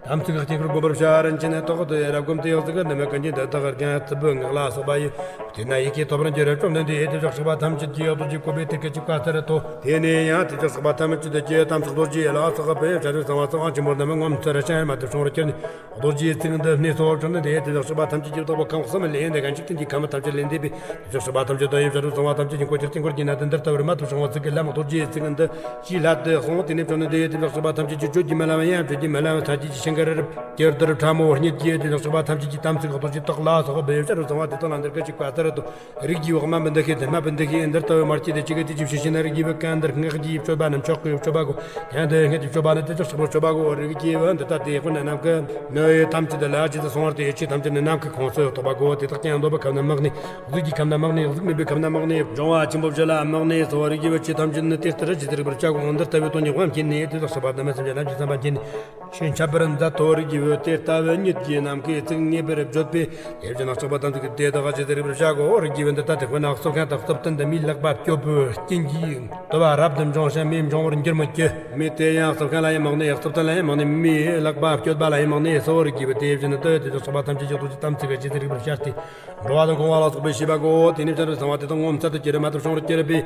དམ་ཚིག་གི་དཀྱིལ་འཁོར་བསྒོམ་པར་བྱ། རིན་ཆེན་ནི་ཐོག་ཏུ་ཡ་རབ་བསྒོམས་ཏེ་ཡོངས་སུ་ཀུན་ནས་མི་ཀུན་གྱི་འདི་དག་རྒྱན་བརྩེགས་པའི་ངག་ལ་སོགས་པ་ཡི། དེ་ན་ཡི་གེ་ཐོབ་པར་འགྱུར། བཅོམ་ལྡན་འདས་དེ་ཕྱོགས་གཤེགས་པ་ཐམས་ཅད་ཀྱིས་རྡོ་རྗེ་བཀོད་པའི་གཏེར་གྱི་ཅིག་ཀ་ཚར་དུ། དེ་ནས་ཡང་དེ་ཕྱོགས་གཤེགས་པ་ཐམས་ཅད་ཀྱིས་དམ་ཚིག་རྡོ་རྗེ་ལ་སོགས་པའི་བྱ་རུང་གསང་བ་གསང་བ་ཆེན་པོ་རྣམས་ངོ་མཚར་ཞིང་རྨད་དུ་བྱུང་བར་གྱུར་ནས། རྡོ་རྗེའི་ཚིག་འདི་སྣོད་སོགས་བཅོམ་ལྡན་འདས་དེ་ཕྱོགས་གཤེགས་པ་ཐམས་ཅད་ཀྱི་བདག་པོ་ཁམས་གསུམ་ལས་འདས་གང་འཇིག་རྟེན་གྱི་ཁམས་ཐམས་ཅད་ལས་འདས་པའི་དེ་ཕྱོགས་གཤེགས་པ་ཐམས་ཅད་དང་ཡི་བྱ་རུང་གསང་བ་ཐམས་ཅད་ཀྱི་འཁོར་གྱི་དཀྱིལ་འཁོར་གྱི་ནང་དུ་འདི་ལྟ་བུར་རྨད་དུ་བྱུང་བ་ཚིག་གི་ལམ་རྡོ་རྗེའི་ཚིག་འདི་ཞེས་སླད་དུ་གསུངས། དེ་ནས་བཅོམ་ལྡན་འདས་དེ་ཕྱོགས་གཤེགས་པ་ཐམས་ཅད་ཀྱིས་བརྗོད་ཀྱིས་མི་ལང་བ་ཡང་བརྗོད་ཀྱིས་མི་ལང་བའི་ཚར་གཅིག་གི་ཤིང་གི་རི་རབ་ཀྱི་རྡུལ་ཕྲ་མོ་སྙེད་ཀྱིས་དེ་ཕྱོགས་གཤེགས་པ་ཐམས་ཅད་ཀྱི་དམ་ཚིག་རྡོ་རྗེ་ཐོག་ལ་སོགས་པའི་བྱ་རུང་གསང་བ་དེ་དག་ལ་འདིར་སྐད་ཅིག་བཀའ་ལྟར་དུ། རིགས་ཀྱི་འོག་མ་མི་འདུ་ཤེས་མཐིལ་མ་མི་འདུ་ཤེས་འདིར་ལྟ་བུ་མར་གྱི་དེ་གཅིག་གི་དུས་ཀྱི་ཕྱི་ཤེས་ན་རིགས་ཀྱི་བུ་གང་འདིར་སྔགས་ཀྱི་སྤྱོད་པ་ནི་མཆོག་གི་སྤྱོད་པ་གོ། ཡང་འདི་སྔགས་ཀྱི་སྤྱོད་པ་ནི་དེ་ཕྱོགས་གཤེགས་པའི་སྤྱོད་པ་གོ། རིགས་ཀྱི་བུ་འདི་ལྟ་སྟེ་དཔེར་ན་ནམ་མཁའ་ནི་ཐམས་ཅད་ལ་ཇི་ལྟར་སོང་བར་དེ་ཆོས་ཐམས་ཅད་ནི་ནམ་མཁའི་ཁོངས་སུ་གཏོགས་པ་གོ། དེ་དག་ཀྱང་འདོད་པའི་ཁམས་ན་དམག་ནས། གཟུགས་ཀྱི་ཁམས་ན་དམག་ནས། གཟུགས་མེད་པའི་ཁམས་ན་དམག་ནས། འབྱུང་བ་ཆེན་པོ་བཞི་ལ་དམག་ནས་སོ། རིགས་ཀྱི་བུ་ཆོས་ཐམས་ཅད་ནི་དེ་ལྟར་ཇི་ལྟ་བུའི་དོན་གཉིས་དབང་མཁྱེན་ནས་དེ་ལ་སོགས་པ་དམ་པའི་སེམས་ཅན་རྣམས་ཀྱིས་བསམ་པ་མཁྱེན་ནས། ཆོས་འཆད་པར་མཛད་དོ། རིགས་ཀྱི་བུ་དེ་ལྟ་བུ་ཉིད་ཀྱི་ནམ་མཁའི་ཚིག་ངེས་པར་བརྗོད་པས་དེ་བཞིན་གཤེགས་པ་དམ་ཚིག་གི་དེ་དག་ཇི་ལྟར་རིག་པར་བྱ་དགོ། རིགས་ཀྱི་བུ་འདི་ལྟ་སྟེ་དཔེར་ན་གསོལ་མཁན་དང་གསོལ་སྟོན་དུ་མིའི་ལག་པ་བསྐྱོད་པའི་རྐྱེན་གྱིས་དུ་བ་རབ་ཏུ་འབྱུང་ཞིང་མེ་འབྱུང་བར་འགྱུར་མོད་ཀྱི། མེ་དེ་ཡང་གསོལ་མཁན་ལ་ཡང་མི་གནས། གསོལ་སྟོན་ལ་ཡང་མི་གནས། མེའི་ལག་པ་བསྐྱོད་པ་ལ་ཡང་མི་གནས་སོ། རིགས་ཀྱི་བུ་དེ་བཞིན་དུ་དེ་ཕྱོགས་གཤེགས་པ་ཐམས་ཅད་ཀྱིས་རྡོ་རྗེ་དམ་ཚིག་གི་ཇི་ལྟར་རིག་པར་བྱ་སྟེ། འགྲོ་བ་དང་འགོང་བ་ལ་སོགས་པའི་ཤེས་པ་གོ། དེ་ནས་བྱ་རུང་གསང་བ་དེ་དག་ངོ་མཚར་དུ་གྱུར། རྨད་དུ་བྱུང་བར་གྱུར་པའི་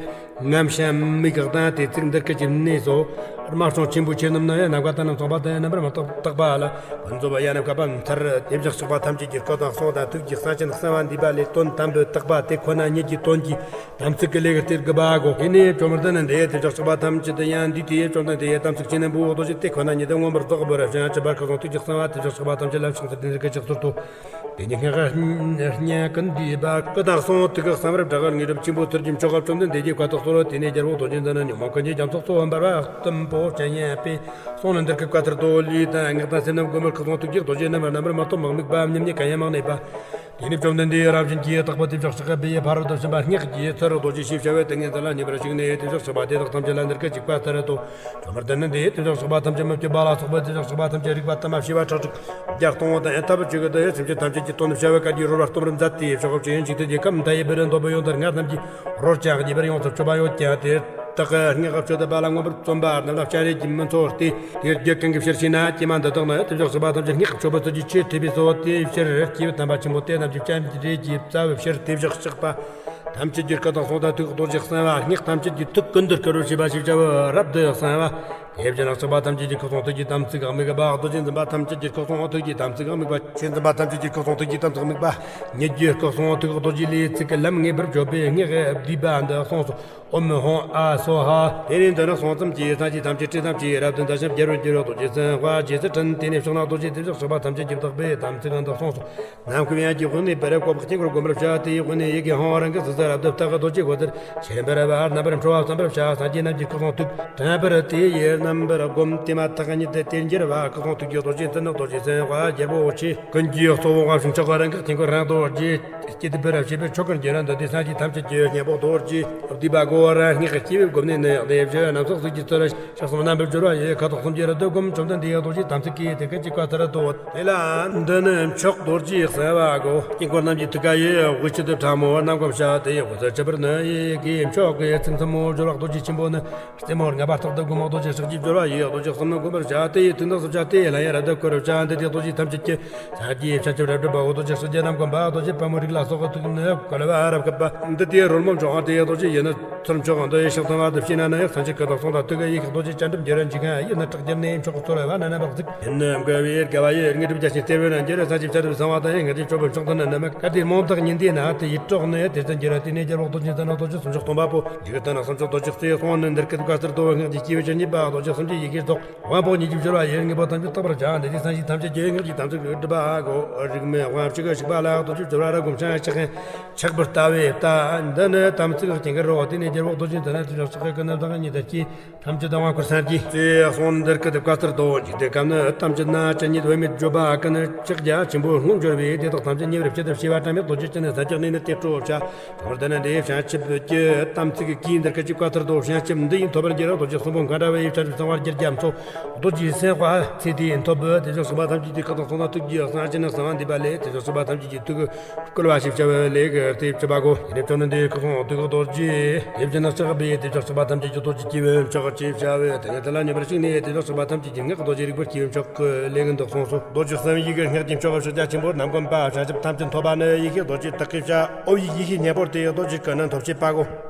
རྔམ་ཞིང་མིག་གིས་ལྡན་ཏེ་ཚིག་འདི་སྐད་ཅེས་གནས་སོ། རྨད་བྱུང་ཆེན་པོའི་ཆོས་རྣམས་ནི་ཡང་ནམ་མཁའ་ལྟར་རྣམ་སོགས་པ་དང་རྣམ་པར་མི་རྟོག་པ་ལ་ཕུན་ཚོགས་པ་ཡང་ནམ་མཁའ་བ་མཚར། དེ་ཕྱོགས་གཤེགས་པ་ཐམས་ཅད་ཀྱི་སྐུ་དང་གསུང་དང་ཐུགས་ཀྱི་གསང་ཆེན་གསང་བ་འདུས་པ་ལས་དོན་དམ་པའི་བཏགས་པ་དེ་ཁོ་ན་ཉིད་ཀྱི་དོན་གྱི་དམ་ཚིག་གི་ལས་ཀྱི་སྟེ་དགུ་པ་གོ། དེ་ནས་བཅོམ་ལྡན་འདས་དེ་ཕྱོགས་གཤེགས་པ་ཐམས་ཅད་དུ་ཡང་འདུས་ཏེ། བཅོམ་ལྡན་འདས་དམ་ཚིག་ཆེན་པོའི་རྡོ་རྗེ་དེ་ཁོ་ན་ཉིད་དུ་མངོན་པར་རྫོགས་པར་བྱང་ཆུབ་པར་ཁོ་ཚོ་ཐུགས་ཀྱི་གསང་བ་དེ་ཕྱོགས་གཤེགས་པ་ཐམས་ཅད་ལ་ཕྱག་འཚལ་ཏེ་འདི་སྐད་ཅེས་གསོལ་ཏོ། དེ་ཉིད་སྔགས་སྙན་ཀུན་འདུས་པ་སྐུ་དང་གསུང་ཐུགས་གསང་བར་གྲགས། དངོས་གྲུབ་ཆེན་པོའི་ཚུལ་གྱིས་མཆོག་གི་བཅོམ་ལྡན་འདས་ཀྱིས་བཀའ་ཐོག་གསོལ། དེ་ནས་རྒྱལ་པོ་རྡོ་རྗེ་འཛིན་ནི་ཉོན་མོངས་ཀུན་གྱི་རྒྱ་མཚོ་གཙོ་བོ་འབར་བ་གཏུམ་པོ་ཅན་ཡིན་པས་གསུངས་ནས་འདིར་སྐད་བཀའ་ལྟར་དུ། ལུས་དང་ངག་དང་སེམས་རྣམས་བསྒོམ་པར་ཁོ་ཚོ་ཐུགས་ཀྱི་རྡོ་རྗེ་རྣམ་པར་རྣམ་པར་མི་རྟོག་དམག་དམིགས་པ་མཉམ་ཉིད་གང་ཡང་མ་གནས་པ། དེ་ནས་བཅོམ་ལྡན་འདས་རང་བཞིན་གྱིས་དག་པ་དེ་ཕྱོགས་གཤེགས་པའི་ཕ་རོལ་ཏུ་ཕྱིན་པ་སྔགས་ཀྱི་ཚུལ་རྡོ་རྗེ་ཞེས་བྱ་བའི་ཏིང་ངེ་འཛིན་ལ་སྙོམས་པར་ཞུགས་ནས་དེ་ཕྱོགས་གཤེགས་པ་དེ་དག་ཐམས་ཅད་ལ་འདིར་སྐད་ཅེས་བཀའ་ལྟར་དུ། བཅོམ་ལྡན་འདས་དེ་ཕྱོགས་གཤེགས་པ་ཐམས་ཅད་མི་བསྐྱོད་པ་ལ་སོགས་པ་དེ་ཕྱོགས་གཤེགས་པ་ཐམས་ཅད་རིག་པ་དུ་མ་ཕྱེ་བ་ཁྲག་ཁྲིག་བརྒྱ་སྟོང་དང་ཐབས་ཅིག་གིས་དེ་སེམས་ཅན་ཐམས་ཅད་ཀྱི་དོན་དུ་བྱ་བའི་བཀའ་རྒྱུད་རོལ་པར་སྟོན་པར་མཛད་དེ། ཕྱོགས་བཅུའི་འཇིག་རྟེན་གྱི་ཁམས་མཐའ་ཡས་པའི་རི་འདོད་པའི་ཡོན་ཏན་ལྔ་རྣམས་ཀྱི་རོལ་ཅིང་རྒྱས་པར་ཡོངས་སུ་སྤྱོད་པ་ཡོད་ཀྱང་། དེ་དག་གི་སྔགས་ཀྱི་སྤྱོད་པ་ལ་མངོན་པར་བརྩོན་པ་རྣམས་ལ་སྤྱན་རས་ཀྱི་མི་ཚོར་ཏེ། དེ་རྒྱུ་གང་གི་ཕྱིར་ཞེ་ན། ཀྱེ་མ་འདི་དག་ནི་དེ་ཕྱོགས་གཤེགས་པ་ཐམས་ཅད་སྔགས་ཀྱི་སྤྱོད་པའི་ཚུལ་གྱིས་ཆོས་ཐོས་པས་སོ། དེའི་ཕྱིར་སྐྱེས་བུ་དམ་པ་ཆེན་པོ་དེ་རྣམས་ཀྱི་སྤྱན་རས་ཀྱི་རྩ་བའི་ཕྱིར་དེ་ཕྱོགས་གཤེགས་པ་ཐམས་ཅད་ཀྱི་སྐུ་དང་གསུང་དང་ཐུགས་རྡོ་རྗེ་གསང་བ། སྔགས་ཐམས་ཅད་ཀྱི་ཐུགས་ཀུན་ཏུ་བསྐུལ་བར་བྱེད་པ་ཞེས་བྱ་བའི་རབ་ཏུ་གསང་བ། དེ་བཞིན་གཤེགས་པ་ཐམས་ཅད་ཀྱི་སྐུ་གསུང་ཐུགས་ཀྱི་དམ་ཚིག་དམིགས་པ། རྡོ་རྗེ་འཛིན་པ་ཐམས་ཅད་ཀྱི་སྐུ་གསུང་ཐུགས་ཀྱི་དམ་ཚིག་དམིགས་པ། ཆོས་འཛིན་པ་ཐམས་ཅད་ཀྱི་སྐུ་གསུང་ཐུགས་ཀྱི་དམ་ཚིག་དམིགས་པ། ཉིད་ཀྱི་སྐུ་གསུང་ཐུགས་རྡོ་རྗེ་ལས་ཚིག་གི་ལམ་ངེས་པར་བརྗོད་པའི་སྔགས་བསྡུས་པ་འདི་གསུངས་སོ། ཨོཾ་ཧཱུྃ་ཨཱཿ་སྭཱ་ཧཱ། དེ་ནས་འདི་ནི་གསུང་ཙམ་གྱིས་སངས་རྒྱས་ཐམས་ཅད་སྲས་ཐམས་ཅད་རབ་ཏུ་འདས་ཤིང་རྒྱལ་བར་འགྱུར་བའི་རྡོ་རྗེ་གསང་བ་རྗེས་སུ་དྲན། དེ་ནས་ཕྱག་ན་རྡོ་རྗེ་དེ་ཕྱོགས་གཤེགས་པ་ཐམས་ཅད་ཀྱི་བདག་པོས་དམ་ཚིག་འདི་གསུངས་སོ། ནམ་མཁའི་དབྱིངས་ཀྱི་དབུས་ནས་བུ་རབ་བསྐོར་བའི་དཀྱིལ་འཁོར་བསྒོམ་པར་བྱ། དེའི་དབུས་ནས་ཡི་གེ་ཧཱུྃ་རང་གི་གཟུགས་སུ་རབ་ཏུ་བཏགས། རྡོ་རྗེ་འོད་ཟེར་ཆེར་འབར་བ་རྣམ་པར་འཕྲོ་བ་བསམ་པར་བྱ། སངས་རྒྱས་རྣམས་ཀྱི་སྐུ་གསུང་ཐུགས་དྲན་པར་དེ་ཡི་རྣམ་པར་བསྒོམ། དེ་མ་ཐག་ཉིད་དུ་དེར་འགྱུར་བ། སྐུ་གསུང་ཐུགས་ཀྱི་རྡོ་རྗེ་འདི་ནི་རྡོ་རྗེ་གསང་བ་རྒྱལ་པོ་ཆེ། ཀུན་གྱི་གཙོ་བོ་དབང་ཕྱུག་མཆོག་གི་རང་གི་དཀྱིལ་འཁོར་རང་རྡོ་རྗེ་སྐྱེ་དུ་བུ་རབ་བྱེད་པའི་མཆོག་གི་འགྱུར་ར་འདི་དེ་སངས་རྒྱས་ཐམས་ཅད་ཀྱི་སྙིང་པོ་རྡོ་རྗེ་བསྡུས་པ་གོ་ར། སྔགས་ཀྱི་སྐྱེས་བུས་བསྒོམས་ནས་ནི་ཡང་དེ་བཞིན་ནམ་སོགས་གཟུགས་ཀྱི་ཚུལ་ཕྱག་གསུམ་རྣམ་པར་སྦྱོར་བ་ཡི་ཁ་དོག་གསུམ་གྱི་ར་འདི་བསྒོམ། བཅོམ་ལྡན་འདས་རྡོ་རྗེ་དམ་ཚིག་གིས་དེ་སྐད་ཅེས་བཀའ་ལྟར་དུ། དེ་ལ་འདི་ནི་མཆོག་རྡོ་རྗེ་གསང་བ་གོ། དཀྱིལ་འཁོར་རྣམས་ཀྱི་ཐུགས་ཀ་ཡི་དབུས་དཀྱིལ་དུ་ཕྲ་མོ་རྣམ་བསྒོམ་བྱ། དེ་ཡི་དབུས་སུ་བཅུ་པར་ནི་ཡི་གེ་མཆོག་གི་ཚིག་མཚན་མོ་སྦྱོར་བ་རྡོ་རྗེ་ཆེན་པོ་ནི། རྩེ་མོར་ལྔ་པ་ཐོག་ཏུ་བསྒོམ། རྡོ་རྗེ་ཕྱག་རྒྱའི་སྦྱོར་བ་ཡིས་རྡོ་རྗེ་གསུམ་ནི་བསྒོམ་པར་བྱ། དེ་ཡི་ཐུགས་ནི་སུ་བྱ་སྟེ་ལྷ་ཡི་རབ་ཏུ་བསྐོར་བར་བྱ། འདི་དེ་རྡོ་རྗེ་ཐམས་ཅད་ཀྱི་སངས་རྒྱས་བྱང་ཆུབ་རབ་སྒྲུབ་པའོ། རྡོ་རྗེ་གསུམ་གྱི་རྣམ་བསྒོམ་པ། རྡོ་རྗེ་དཔལ་མོའི་རིགས་ལ་སོགས་ཐུགས་ནི་བསྐུལ་བ་རབ་བསྐུལ་བ། འདི་དེ་རོལ་མོ་འཇོག་དེ་རྡོ་རྗེ་ཡི་ནི་ཚུལ་མཆོག་འདི་ཡི་ཕྱག་མཐོང་བ་དུ་བྱས་ན་ནི་ཡང་སངས་རྒྱས་སྐུ་དང་གསུང་དང་ཐུགས་ཀྱི་ཡེ་ཤེས་རྡོ་རྗེ་སྤྱན་གྲུབ་འགྱུར་འཇིག་ངང་ཡིད་ནི་ཁྲག་འགྱུར་ནས་མཆོག་གི་ཚོར་བ་རྣམ་པར་གཟིགས། ཡིད་ནི་བསྐུལ་བའི་དགའ་བ་ཡི་དངོས་གྲུབ་རྒྱ་ཆེན་སྟེར་བའི་རང་རྒྱལ་སངས་རྒྱས་བྱང་ཆུབ་གསང་བ་དང་ཡང་སྔར་གྱི་སྤྱོད་པའི་མཆོག་ཏུ་ནི་ནི་མ་གལ་ཏེ་རྨོངས་དག་ཉིན་དེ་ན་དེ་ཡིད་འཕྲོག་ནས་དེར་ཙམ་གྱུར་དེ་ནས་རྒྱལ་པོ་རྡོ་རྗེ་འཛིན་ན་རྡོ་རྗེ་གསུམ་མཆོག་སྟོན་པ་པོ་འཇིག་རྟེན་གསུམ་མཆོག་རྡོ་རྗེ་རྩེ་གསུང་ནི་འདིར་སྐད་བཀའ་ལྟར་དུ། སྔགས་ཀྱི་སྐྱེས་བུ་ཇི་སྙེད་པ་རྡོ་རྗེ་གསུམ་གྱི་ཡི་གེ་རྫོགས། དབང་པོ་ཉིད་ཀྱི་སྦྱོར་བ་ཡི་དངོས་པོ་ཐམས་ཅད་རྟོགས་པར་བྱ། འདི་དེ་སངས་རྒྱས་ཐམས་ཅད་ཀྱི་སྔགས་ཀྱི་དམ་ཚིག་སྒྲུབ་པ་གོ། རིགས་མེད་དབང་ཕྱུག་གི་ཞིག་པ་ལ་རྡོ་རྗེ་སྦྱོར་བ་ར་བསྒོམ་ཞིང་ཕྱག་ཕྱག་པར་ལྟ་བའི་ལྟ། འདི་ནི་དམ་ཚིག་སྐྱེ་འགལ་རོ། དེ་ནས་ རྒྱལ་པོ་རྡོ་རྗེ་འཛིན་ན་དེ་ལ་ཕྱག་གི་ཀུན་ནས་བདག་ཉིད་དུ་སྐྱེས། ཐམས་ཅད་དང་བ་འཁོར་སངས་རྒྱས། ཚེ་སོང་འདིར་སྐུ་དེ་བཀའ་ལྟར་དུ། འཇིག་རྟེན་ཁམས་ནི་ཐམས་ཅད་ན། ཅི་ཉིད་བུད་མེད་བརྗོད་པ་ཀུན། ཕྱག་རྒྱ་ཆེན་པོའི་ངོར་འབྱོར་བས། དེ་དག་ཐམས་ཅད་ཉེ་བར་བྱེད་དུ་བྱེད་པ་དྲན་མེད་རྡོ་རྗེ་ཅན་ནི། ས་སྐྱ་གནས་ནི་དེར་སྤྲོ་བྱ། ཁྱོད་དེ་ནི་འདི་བྱང་ཆུབ་ཀྱི་དམ་ཚིག་གིས་འདིར་སྐད་ཅིག་བཀའ་ལྟར་དུ། བྱང་ཆུབ་འདི་ཡིས་ཐོབ་པར་འགྱུར་རོ། རྡོ་རྗེ་གསུམ་པོ་མཁའ་འདྲ་བའི་ཡིབ་ཆ་རུ་གསང་བ་རྒྱལ་རྒྱ་མཚོ། རྡོ་རྗེ་སེམས་དཔའ་ཚེ་འདིའི་ཐོབ་པའི། དེ་བཞིན་གཤེགས་པ་ཐམས་ཅད་ཀྱི་སྐུ་དང་གསུང་དང་ཐུགས་ཀྱི་གསང་ཆེན་ནི་གསང་བ་འདུས་པ་ལས། དེ་བཞིན་གཤེགས་པ་ཐམས་ཅད་ཀྱི་ཐུགས་བསྐུལ་བ་ཞེས་བྱ་བའི་ལས་ཀྱི་རྟེན་བྱེད་པ་གོ། ཡེ་ནས་བྱོན་ནས་འདི་སྐུ་གསུང་ཐུགས་རྡོ་རྗེ་ཡིབ་ཅན་ནི་ཕྱག་པའི། དེ་བཞིན་གཤེགས་པ་ཐམས་ཅད་ཀྱི་རྡོ་རྗེ་སྐྱེས་བུའི་མཆོག་ཅེས་བྱ་བའི་ཏིང་ངེ་འཛིན་ལ་སྙོམས་པར་ཞུགས་ནས། དེ་བཞིན་གཤེགས་པ་ཐམས་ཅད་ཀྱི་སྔགས་རྡོ་རྗེ་རིག་པའི་སྐྱེས་བུའི་མཆོག་གི་ལས་ཀུན་ཏུ་གསུངས་སོ། རྡོ་རྗེ་གསུམ་ཡི་གེ་སྔགས་ཀྱི་མཆོག་ཕྱག་རྒྱ་ཆེན་པོ་རྣམ་བསྒོམ་པ། བྱང་ཆུབ་ཐམས་ཅད་ཐོབ་པ་ནི། ཡེ་ཤེས་རྡོ་རྗེ་དག་གི་བྱ། ཨོཾ་ཡིག་ཡེ་ཤེས་སྙིང་པོ་སྟེ། རྡོ་རྗེ་སྐུ་ནི་ཐོབ་བྱེད་པ་གོ།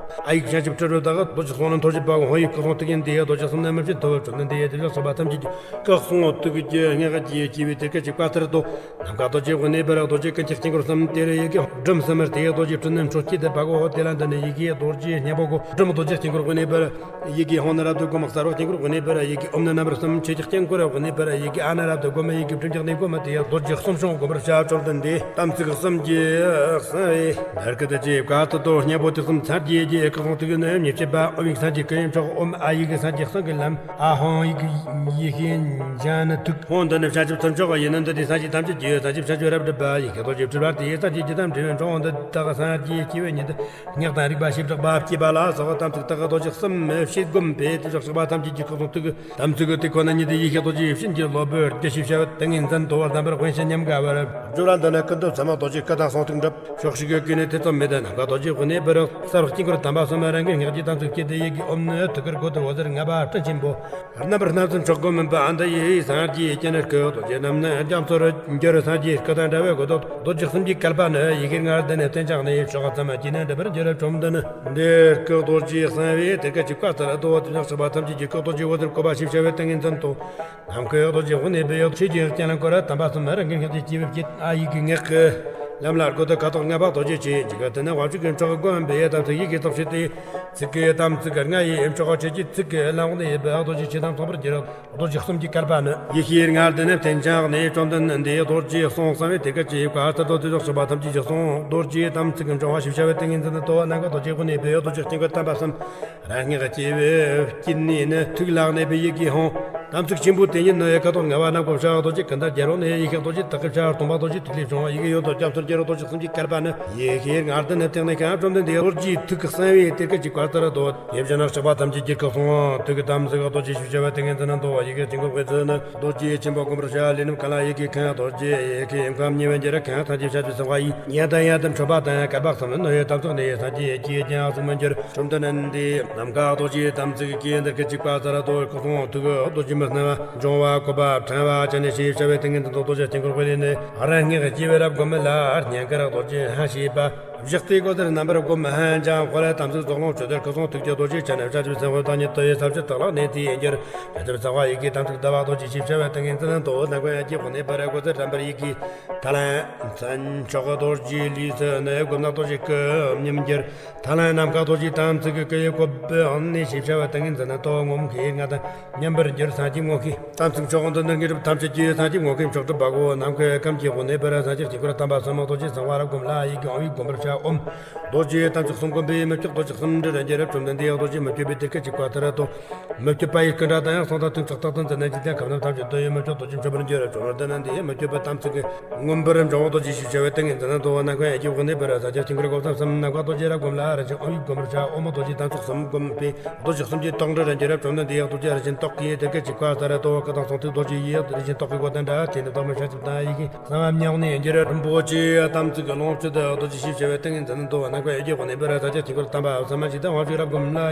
ཨ་ཡིག་བྱང་ཆུབ་སྤྲུལ་པའི་བདག་རྡོ་རྗེ་གསུང་ནི་ཐོབ་བྱེད་པའོ། ཧོ་ཡིག་སྐུ་གསུང་ཐུགས་ཡིན་ཏེ། རྡོ་རྗེ་གསུམ་ནི་མི་ཕྱེད་ཐོབ། བཅོམ་ལྡན་འདས་དེ་བཞིན་གཤེགས་པ་ཐམས་ཅད་ཀྱི་སྐུ་གསུང་ཐུགས་ཀྱི་སྔགས་ཀྱི་སྐྱེས་བུའི་དེ་སྐད་ཅེས་བཀའ་ལྟར་དུ། ནམ་མཁའ་རྡོ་རྗེ་དབུས་ནས་འབར། རྡོ་རྗེ་ཀུན་གྱི་དཀྱིལ་འཁོར་གསུམ། དེར་ཡི་གེ་སྒྲོམ་གསུམ་སྟེ། རྡོ་རྗེ་སྤྲིན་ནི་འཕྲོ་སྐྱེས་ཏེ་པ་གོ། ཧོ་དེ་ལ་འདི་ནི་ཡེ་ཤེས་རྡོ་རྗེ་སྙིང་པོ་གོ། སྒྲོམ་རྡོ་རྗེ་དཀྱིལ་འཁོར་དབུས་ནས་འབར། ཡི་གེ་ཧཱུྃ་ནི་རབ་ཏུ་བསྒོམ། ས་རོ་དཀྱིལ་འཁོར་དབུས་ནས་འབར། ཡི་གེ་ཨོཾ་ནི་རྣམ་པར་གསུམ། ཆོས་ཀྱི་དཀྱིལ་འཁོར་དབུས་ནས་འབར། ཡི་གེ་ཨ་ནི་རབ་ཏུ་བསྒོམ། ཡི་གེ་སྤྲིན་གྱི་གནས་བསྒོམ་སྟེ། རྡོ་རྗེ་གསུམ་བྱུང་བསྒོམ་པར་བྱ། བཅོམ་ལྡན་འདས་དམ་ཚིག་གསུམ་གྱི་གསང་བའི་ལྟར་སྐུ་དེ་ཅེས་བཀའ་ལྟར་དུ། སྙིང་པོ་དེ་གསུམ་སངས་རྒྱས་ཀྱི་སྐུ་གསུང་ཐུགས་ནི་མི་ཕྱེད་པ། ཨོཾ་ཡིག་སངས་རྒྱས་སྐུ་ཡི་མཆོག་ཨོཾ་ཨ་ཡིག་སངས་རྒྱས་གསུང་གི་ལམ། ཨ་ཧོཾ་ཡིག་ཡེ་ཤེས་འཆང་ནི་ཐུགས། ཧོཾ་འདི་ནི་བྱང་ཆུབ་ཐུགས་མཆོག་ཡིན་ནོ། འདི་དེ་སངས་རྒྱས་ཐམས་ཅད་ཀྱི་སངས་རྒྱས་བྱང་ཆུབ་རབ་སྒྲུབ་པ། ཡེ་ཤེས་རྡོ་རྗེ་སྤྲུལ་པ་སྟེ། སངས་རྒྱས་ཀྱི་དམ་སྤྲུལ་བའི་འབྲིང་བོ་འདི་དག་སངས་རྒྱས་སྐྱེས་བུ་ཉིད་དུ། སྔགས་དང་རིག་པ་བྱེ་བྲག་པ་བསྐྱེད་པ་ལ་སོགས་དམ་ཚིག་དག་གི་རྡོ་རྗེ་གསུམ་ཕྱེད་བསྒོམས་པས། དེ་བཞིན་གཤེགས་པ་ཐམས་ཅད་ཀྱི་སྐུ་གསུང་ཐུགས་དམ་ཚིག་དེ་ཁོ་ན་ཉིད་དུ་ཡེ་ཤེས་རྡོ་རྗེ་བྱིན་གྱིས་རློབ་པར་གྱུར་ཞེས་བྱ་བའི་ཏིང་ངེ་འཛིན་དོར། དམ་པར་དབེན་ཞིང་ཉམས་དགའ་བར་སྦྱོར་བ་འདི་ནི་ཀུན་ཏུ་ཚད་མེད་རྡོ་རྗེ་སྐུ་དང་གསུང་ཐུགས་འགྲུབ། ཕྱོགས་བཅུ་གི་སྐུ་ནི་ཐེ་ཚོམ་མེད། ནམ་མཁའ་རྡོ་རྗེ་དབུས་ནས་འབར། ས་རོ་དཀྱིལ་འཁོར་དམ་པ་གསུམ། རང་གི་སྔགས་ཀྱི་དམ་ཚིག་བསྐྱེད་དེ། ཡི་གེ་ཨོཾ་ནི་ཐུགས་ཀར་བཀོད་དེ་འོད་ཟེར་ལྔ་པ་སྤྲིན་ཆེན་པོ། རྣམ་པར་སྣང་མཛད་མཆོག་སྒོམ་པ་འདི་ཡིས། སངས་རྒྱས་སྤྱན་ནི་སྐུ་རྡོ་རྗེ་རྣམས་ནི་རྒྱ་མཚོར་འགྱུར། སངས་རྒྱས་སྐུ་དང་འདྲ་བའི་སྐུ་དང་། རྡོ་རྗེ་གསུམ་གྱི་བསྐལ་པ་ནི། ཡི་གེ་ལྔ་བསྡུས་ནས་བསྟན་ཀྱང་ནི། ཕྱོགས་ཙམ་གྱིས་ནི་འགྲུབ་པར་འགྱུར། བཅོམ་ལྡན་འདས་སྐུ་རྡོ་རྗེ་གསང་བའི་དེ་སྐད་ཅེས་བཀའ་ལྟར་དུ། དེ་བཞིན་གཤེགས་པ་ཐམས་ཅད་ཀྱི་སྐུ་རྡོ་རྗེ་འོད་ཟེར་བཀོད་པ་ཞེས་བྱ་བའི་ཏིང་ངེ་འཛིན་དུ། ནམ་མཁའི་རྡོ་རྗེ་དབུས་ནས་འབར། ཆོས་ཀྱི་སྤྱན་ལ་བསྐོར། དམ་པ་གསུམ་རང་གི་སྔགས་ཀྱི་སྐྱེས་བུ་བསྐྱེད། ཨ་ཡིག་གི་སྔགས་ཀྱི་ལམ་ལ་བཀོད་དེ་ཁ་དོག་ལྔ་པ་རྡོ་རྗེ་ཆོས་ཀྱི་སྐུ་དེ་ནི་དབང་ཕྱུག་གི་མཆོག་བསྒོམས་པས། དམ་ཚིག་ཡི་གེ་ཐོབ་བྱེད་དེ། ཚིག་གི་དམ་ཚིག་ལྔ་ཡི་མཆོག་ཆོས་ཀྱི་ཚིག་གི་ལམ་འོག་ནས་འབར། རྡོ་རྗེ་ཆོས་དང་མཚུངས་པར་འགྱུར། རྡོ་རྗེ་གསུམ་གྱི་བསྐལ་པ་ནི། ཡེ་ཤེས་ལྔ་བསྡུས་ནས་བསྟན་ཀྱང་ནི། བཅོམ་ལྡན་འདས་རྡོ་རྗེ་གསུང་གསང་བའི་དེ་སྐད་ཅེས་བཀའ་ལྟར་དུ། དེ་བཞིན་གཤེགས་པ་ཐམས་ཅད་ཀྱི་གསུང་རྡོ་རྗེའི་དམ་ཚིག་འབྱུང་བ་ཞེས་བྱ་བའི་ཏིང་ངེ་འཛིན་དུ། ནམ་མཁའ་རྡོ་རྗེ་དབུས་ནས་འབར། རྡོ་རྗེ་དཀྱིལ་འཁོར་དམ་པ་གསུམ། རང་སྔགས་སྐྱེས་བུ་བསྐྱེད་ནས་ནི། ཐུགས་ལ་གནས་པའི་ཡི་གེ་ཧཱུྃ། དམ་ཚིག་ཆེན་པོ་དེ་ཉིད་ནི། ཁ་དོག་ལྔ་པ་རྣམ་བསྒོམ་བྱ། རྡོ་རྗེ་ཀུན་ཏུ་རྒྱལ་བ་ནི། ཡེ་ཤེས་རྡོ་རྗེ་དག་གི་བྱ། སྟོང་པ་རྡོ་རྗེ་ཐིག་ལེ་བྱུང་བ། ཡི་གེ་ཡོད་དོ་རྒྱ་མཚོར་འགྱུར། རྡོ་རྗེ་གསུམ་གྱི་བསྐལ་པ་ནི། ཡེ་ཤེས་ལྔ་བསྡུས་ནས་བསྟན་ནས་ཀྱང་། བཅོམ་ལྡན་འདས་རྡོ་རྗེའི་ཐུགས་ཀྱི་གསང་བའི་དེ་སྐད་ཅེས་བཀའ་ལྟར་དུ། ཡིད་བཞིན་གཤེགས་པ་ཐམས་ཅད་ཀྱི་སྐུ་གསུང་ཐུགས་ཀྱི་དམ་ཚིག་རྡོ་རྗེ་ཞེས་བྱ་བའི་ཏིང་ངེ་འཛིན་དུ། ཡི་གེ་དཀྱིལ་འཁོར་དབུས་སུ་ནི། རྡོ་རྗེ་ཆེན་པོ་བསྒོམ་པར་བྱ། ལས་རྣམས་གང་ལ་ཡི་གེ་མཁན། རྡོ་རྗེ་ཡི་གེ་ཁམས་ཉེ་བར་འགྱུར། མཁན་ཐམས་ཅད་བྱ་བྱེད་གསང་བ་ཡི། ཡང་དང་ཡང་དུ་འཕྲོད་པ་དང་། བསྐལ་པ་གསུམ་ནི་ཡི་དམ་ཚིག་ནི། སངས་རྒྱས་ཀྱིས་ཀྱང་གཟུགས་མི་འགྱུར། བཅོམ་ལྡན་འདས་ནམ་མཁའ་རྡོ་རྗེའི་དམ་ཚིག་གིས་འདིར་སྐད་ཅེས་བཀའ་ལྟར་དུ། སྐུ་གསུང་ཐུགས་རྡོ་རྗེ་མི་སྣང་བ་འབྱུང་བ་བཀོད་པ་ཕྲེང་བ་ཅན་ཞེས་བྱ་བའི་ཏིང་ངེ་འཛིན་དུ། རྡོ་རྗེ་དཀྱིལ་འཁོར་དབུས་ནས་རང་སྔགས་སྐྱེས་བུ་རབ་བསྒོམས་ལ། སྙིང་གར་རྡོ་རྗེ་ཧཱ་ཞེས་པ་བཞག་སྟེ་བཀོད་དེར་རྣམ་པར་བསྒོམ། ཧཱ་འཇམ་དཔལ་དམ་ཚིག་རྫོགས་ལོངས་སྤྱོད་དེར། སྐུ་གསུང་ཐུགས་ཀྱི་རྡོ་རྗེ་ཅན། བྱང་ཆུབ་སེམས་དཔའི་བདག་ཉིད་དུ། ཡེ་ས་བཅུ་དག་ལ་གནས་ཏེ་འགྱུར། བྱང་ཆུབ་སེམས་དཔའ་ཡི་གེ་དམ་ཚིག་ཟླ་བ་རྡོ་རྗེ་ཞེས་བྱ་བའི་ཏིང་ངེ་འཛིན་དུ། ནམ་མཁའ་ཡན་ཆད་དབུས་ནས་འབར། བཀོད་དེར་རྣམ་པར་ཡི་གེ་ཐ་ལན་མཚན་མཆོག་རྡོ་རྗེའི་ལུས་སུ་ནི། བསྒོམས་ན་རྡོ་རྗེ་སྐུ་བསྙིལ་འགྱུར། ཐ་ལན་ནམ་མཁའ་རྡོ་རྗེའི་དམ་ཚིག་གི་སྐུ་ཡི་བཀོད་པའི་གནས་ཞེས་བྱ་བའི་ཏིང་ངེ་འཛིན་དུ། ངོམས་ཤིག་ལྔ་དང་མཉམ་པར་འགྱུར། སངས་རྒྱས་མངོན་ཤེས་དམ་ཚིག་མཆོག་འདི་ནི། དངོས་གྲུབ་ཐམས་ཅད་ཀྱི་སངས་རྒྱས་མངོན་ཤེས་མཆོག་གྲུབ་པའོ། ནམ་མཁའི་ཁམས་ཀྱི་དབུས་ནས་འབར། སངས་རྒྱས་དཀྱིལ་འཁོར་དམ་པ་གསུམ། རྡོ་རྗེ་གསང་བ་རབ་བསྒོམས་ལ། ཡི་གེ་ཨོཾ་ཡིག་བསྒོམ་པར་བྱ། ཨོཾ་རྡོ་རྗེའི་དམ་ཚིག་གསུམ་བསྒོམས་པས། མི་བསྐྱོད་རྡོ་རྗེ་གསུམ་འབྲུ་རུ་འགྱུར། བཅོམ་ལྡན་འདས་རྡོ་རྗེ་མི་བསྐྱོད་པའི་དེ་སྐད་ཅེས་བཀའ་ལྟར་དུ། མི་བསྐྱོད་པ་ཡི་སྐུ་འདྲ་དང་ཡང་། གསང་དང་ཐུགས་མཆོག་རྟག་ཏུ་འཛིན་ནས། འཇིག་རྟེན་ཁམས་རྣམས་ཐམས་ཅད་དུ། ཡང་མི་བསྐྱོད་རྡོ་རྗེ་མཆོད་པར་འགྱུར། བཅོམ་ལྡན་འདས་མི་བསྐྱོད་པའི་དམ་ཚིག་གི་མངོན་པར་འབྱུང་བ་རྡོ་རྗེ་ཞེས་བྱ་བའི་ཏིང་ངེ་འཛིན་དུ། ནམ་མཁའ་ཡན་ཆད་དབུས་ནས་འབར། སངས་རྒྱས་དཀྱིལ་འཁོར་དབུས་གསུམ། ནམ་མཁའ་རྡོ་རྗེ་རབ་བསྒོམས་ལ། རིན་ཆེན་ཨོཾ་ཡིག་བསྒོམ་པར་བྱ། ཨོཾ་རྡོ་རྗེའི་དམ་ཚིག་གསུམ་བསྒོམས་པས། རྡོ་རྗེ་གསུམ་གྱི་ཏོག་འབྲུ་རུ་འགྱུར། བཅོམ་ལྡན་འདས་རྡོ་རྗེ་རིན་ཆེན་ཏོག་གི་དེ་སྐད་ཅེས་བཀའ་ལྟར་དུ། སྐུ་དང་གསུང་ཐུགས་རྡོ་རྗེ་ཡི། རིན་ཆེན་ཏོག་གི་སྒོ་དང་འདྲ། དེ་ནི་ཏོག་མི་བྱ་ཆུབ་དང་ཡི་གེ་གསང་བ་མྱ་ངན་ལས་འགྱུར། རིན་པོ་ཆེའི་དམ་ཚིག་ལོངས་སྤྱོད་རྡོ་རྗེ་ཞེས་བྱ་བའི་ཏིང་ངེ་འཛིན་དུ། ནམ་མཁའ་ཡན་ཆད་དབུས་ནས་འབར། སངས་རྒྱས་དཀྱིལ་འཁོར་དམ་པ་གསུམ། འཇིག་རྟེན་དབང་ཕྱུག་རབ་བསྒོམས་ལ།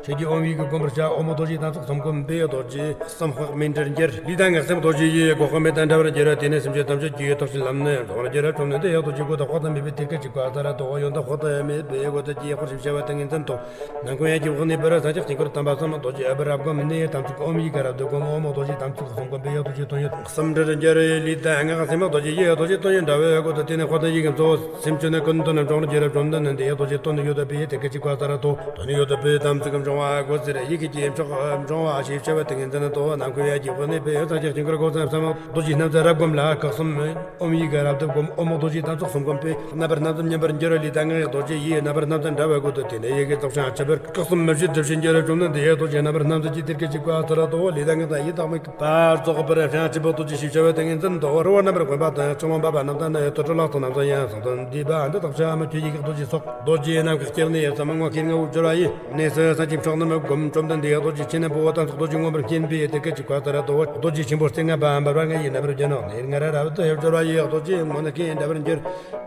ཆོས་ཀྱི་ཨོཾ་ཡིག་བསྒོམ་པར་བྱ། ཨོཾ་རྡོ་རྗེའི་དམ་ཚིག་གསུམ་བསྒོམས་པས། རྡོ་རྗེ་གསུམ་དཔག་མེད་འབྲུར་འགྱུར། ལུས་དང་ངག་སེམས་རྡོ་རྗེ་ཡི། འགོག་པ་མེད་དང་འདྲ་བར་འགྱུར། དེ་ནས་སེམས་ཅན་ཐམས་ཅད་ཀྱི་ཐོབ་བྱེད་ལམ་ནི་འབྱུང་བར་འགྱུར། བཅོམ་ལྡན་འདས་ཡང་རྡོ་རྗེ་སྐུ་དག་དཔག་ཏུ་མེད་པའི་དེ་སྐད་ཅེས་བཀའ་ལྟར་དུ། ཡང་དག་དཔག་ཏུ་མེད་པའི་སྒོ་དག་གི་དཔལ་ཞེས་བྱ་བའི་ཏིང་ངེ་འཛིན་དུ། ནམ་མཁའ་ཡན་ཆད་དབུས་ནས་འབར། སངས་རྒྱས་དཀྱིལ་འཁོར་དམ་པ་གསུམ། རྡོ་རྗེ་ཨ་བུ་རབ་བསྒོམས་ནས། དམ་ཚིག་ཨོཾ་ཡིག་ག་རབ་ཏུ་བསྒོམ། ཨོཾ་རྡོ་རྗེའི་དམ་ཚིག་གསུམ་བསྒོམས་པས། ཡང་རྡོ་རྗེའི་དོན་ཡོད་གསུམ་འབྲུར་འགྱུར། ལུས་དང་ངག་སེམས་རྡོ་རྗེ་ཡི། རྡོ་རྗེའི་དོན་ཡོད་འདྲ་བའི་སྒོ་དག་དེ་ནས་དཔག་ཏུ་ཡི་གེ་མཚོ། སེམས་ཅན་ནི་ཀུན་ཏུ་ནི། འབྱུང་རྒྱལ་རབས་བཅོམ་ལྡན་འདས་ཡེ་རྡོ་རྗེ་དོན་ཡོད་པའི་ཡེ་དེ་སྐད་ཅིག་པ་ལྟར་དུ་དོན་ཡོད་པའི་དམ་ཚིག་འབྱུང་བ་དགོས་ཟེར། ཡི་གེ་ཀྱི་མཆོག་འབྱུང་བ་ཞེས་བྱ་བའི་ཏིང་ངེ་འཛིན་དུ་ནམ་མཁའ་ཡ་གྱི་དབུ་ནས་པའི་ས་གཅིག་དཀྱིལ་འཁོར་སྒོ་ཙམ་བསམ་རྡོ་རྗེ་རྣམ་ཚད་རབ་བསྒོམས་ལ་སྐུ་གསུམ་ཨོཾ་ཡིག་གི་རབ་ཏུ་བསྒོམ། ཨོཾ་རྡོ་རྗེ་དམ་ཚོགས་གསུམ་བསྒོམས་པས་རྣམ་པར་སྣང་མཛད་མཉམ་པར་འགྱུར་བ་ལས་ད་ངག་རྡོ་རྗེ་ཡིས་རྣམ་པར་སྣང་མཛད་འདྲ་བ་དགོས་ཏེ། དེ་ནས་ཡི་གེ་རྫོགས་ཤིང་ཆུ་བུར་སྐུ་གསུམ་མི་བཞེད་བསྡུ་བྱེད་འགྱུར་བ་བཅོམ་ལྡན་འདས་ཡེ་རྡོ་རྗེ་རྣམ་པར་སྣང་མཛད་ཀྱི་དེ་སྐད་ཅིག་པ་ལྟར་དུ་ལས་ད་ངག་དང་ཡི་དྭགས་མིག་པ་རྫོགས་པར་བྱང་ཆུབ་པ་རྡོ་རྗེ་ཞེས་བྱ་བའི་ཏིང་ངེ་འཛིན་དུ་རི་བོ་རྣམ་པར་བསྒོམས་པ་དང་ཆུ་ཀླུང་འབབ་པ་རྣམས་དང་ནི་དུར་ཁྲོད་ལག་ཏུ་རྣམ་ཚོགས་ཡང་གསུམ་དུ་འདུས་པ་འདི་དག་བྱ་མི་བཅུ་ཡི་གེ་རྡོ་རྗེ་སོགས་རྡོ་རྗེ་རྣམས་ཀྱི་དཀྱིལ་ནས་ཡབ་ཙམ་མངོན་ཤེས་ལྔ་བོ་སྦྱོར་བ་ཡི་གནས་སུ་སངས་རྒྱས་མཆོག་རྣམས་བསྒོམ། བཅོམ་ལྡན་འདས་ཡེ་རྡོ་རྗེ་ཆེ་ན་བོ་དམ་ཚོགས་རྡོ་རྗེ་མངོན་པར་མཁྱེན་པའི་དེ་སྐད་ཅིག་པ་ལྟར་དུ་རྡོ་རྗེ་ཆེན་པོ་སྟེ་ལྔ་པ་འབར་བ་ལྔ་ཡི་རྣམ་པར་སྦྱར་ནོ། ནས་ལྔ་ར་རབ་ཏུ་ཡབ་སྦྱོར་བ་ཡི་རྡོ་རྗེ་མངོན་ཤེས་འདྲ་བར་འགྱུར།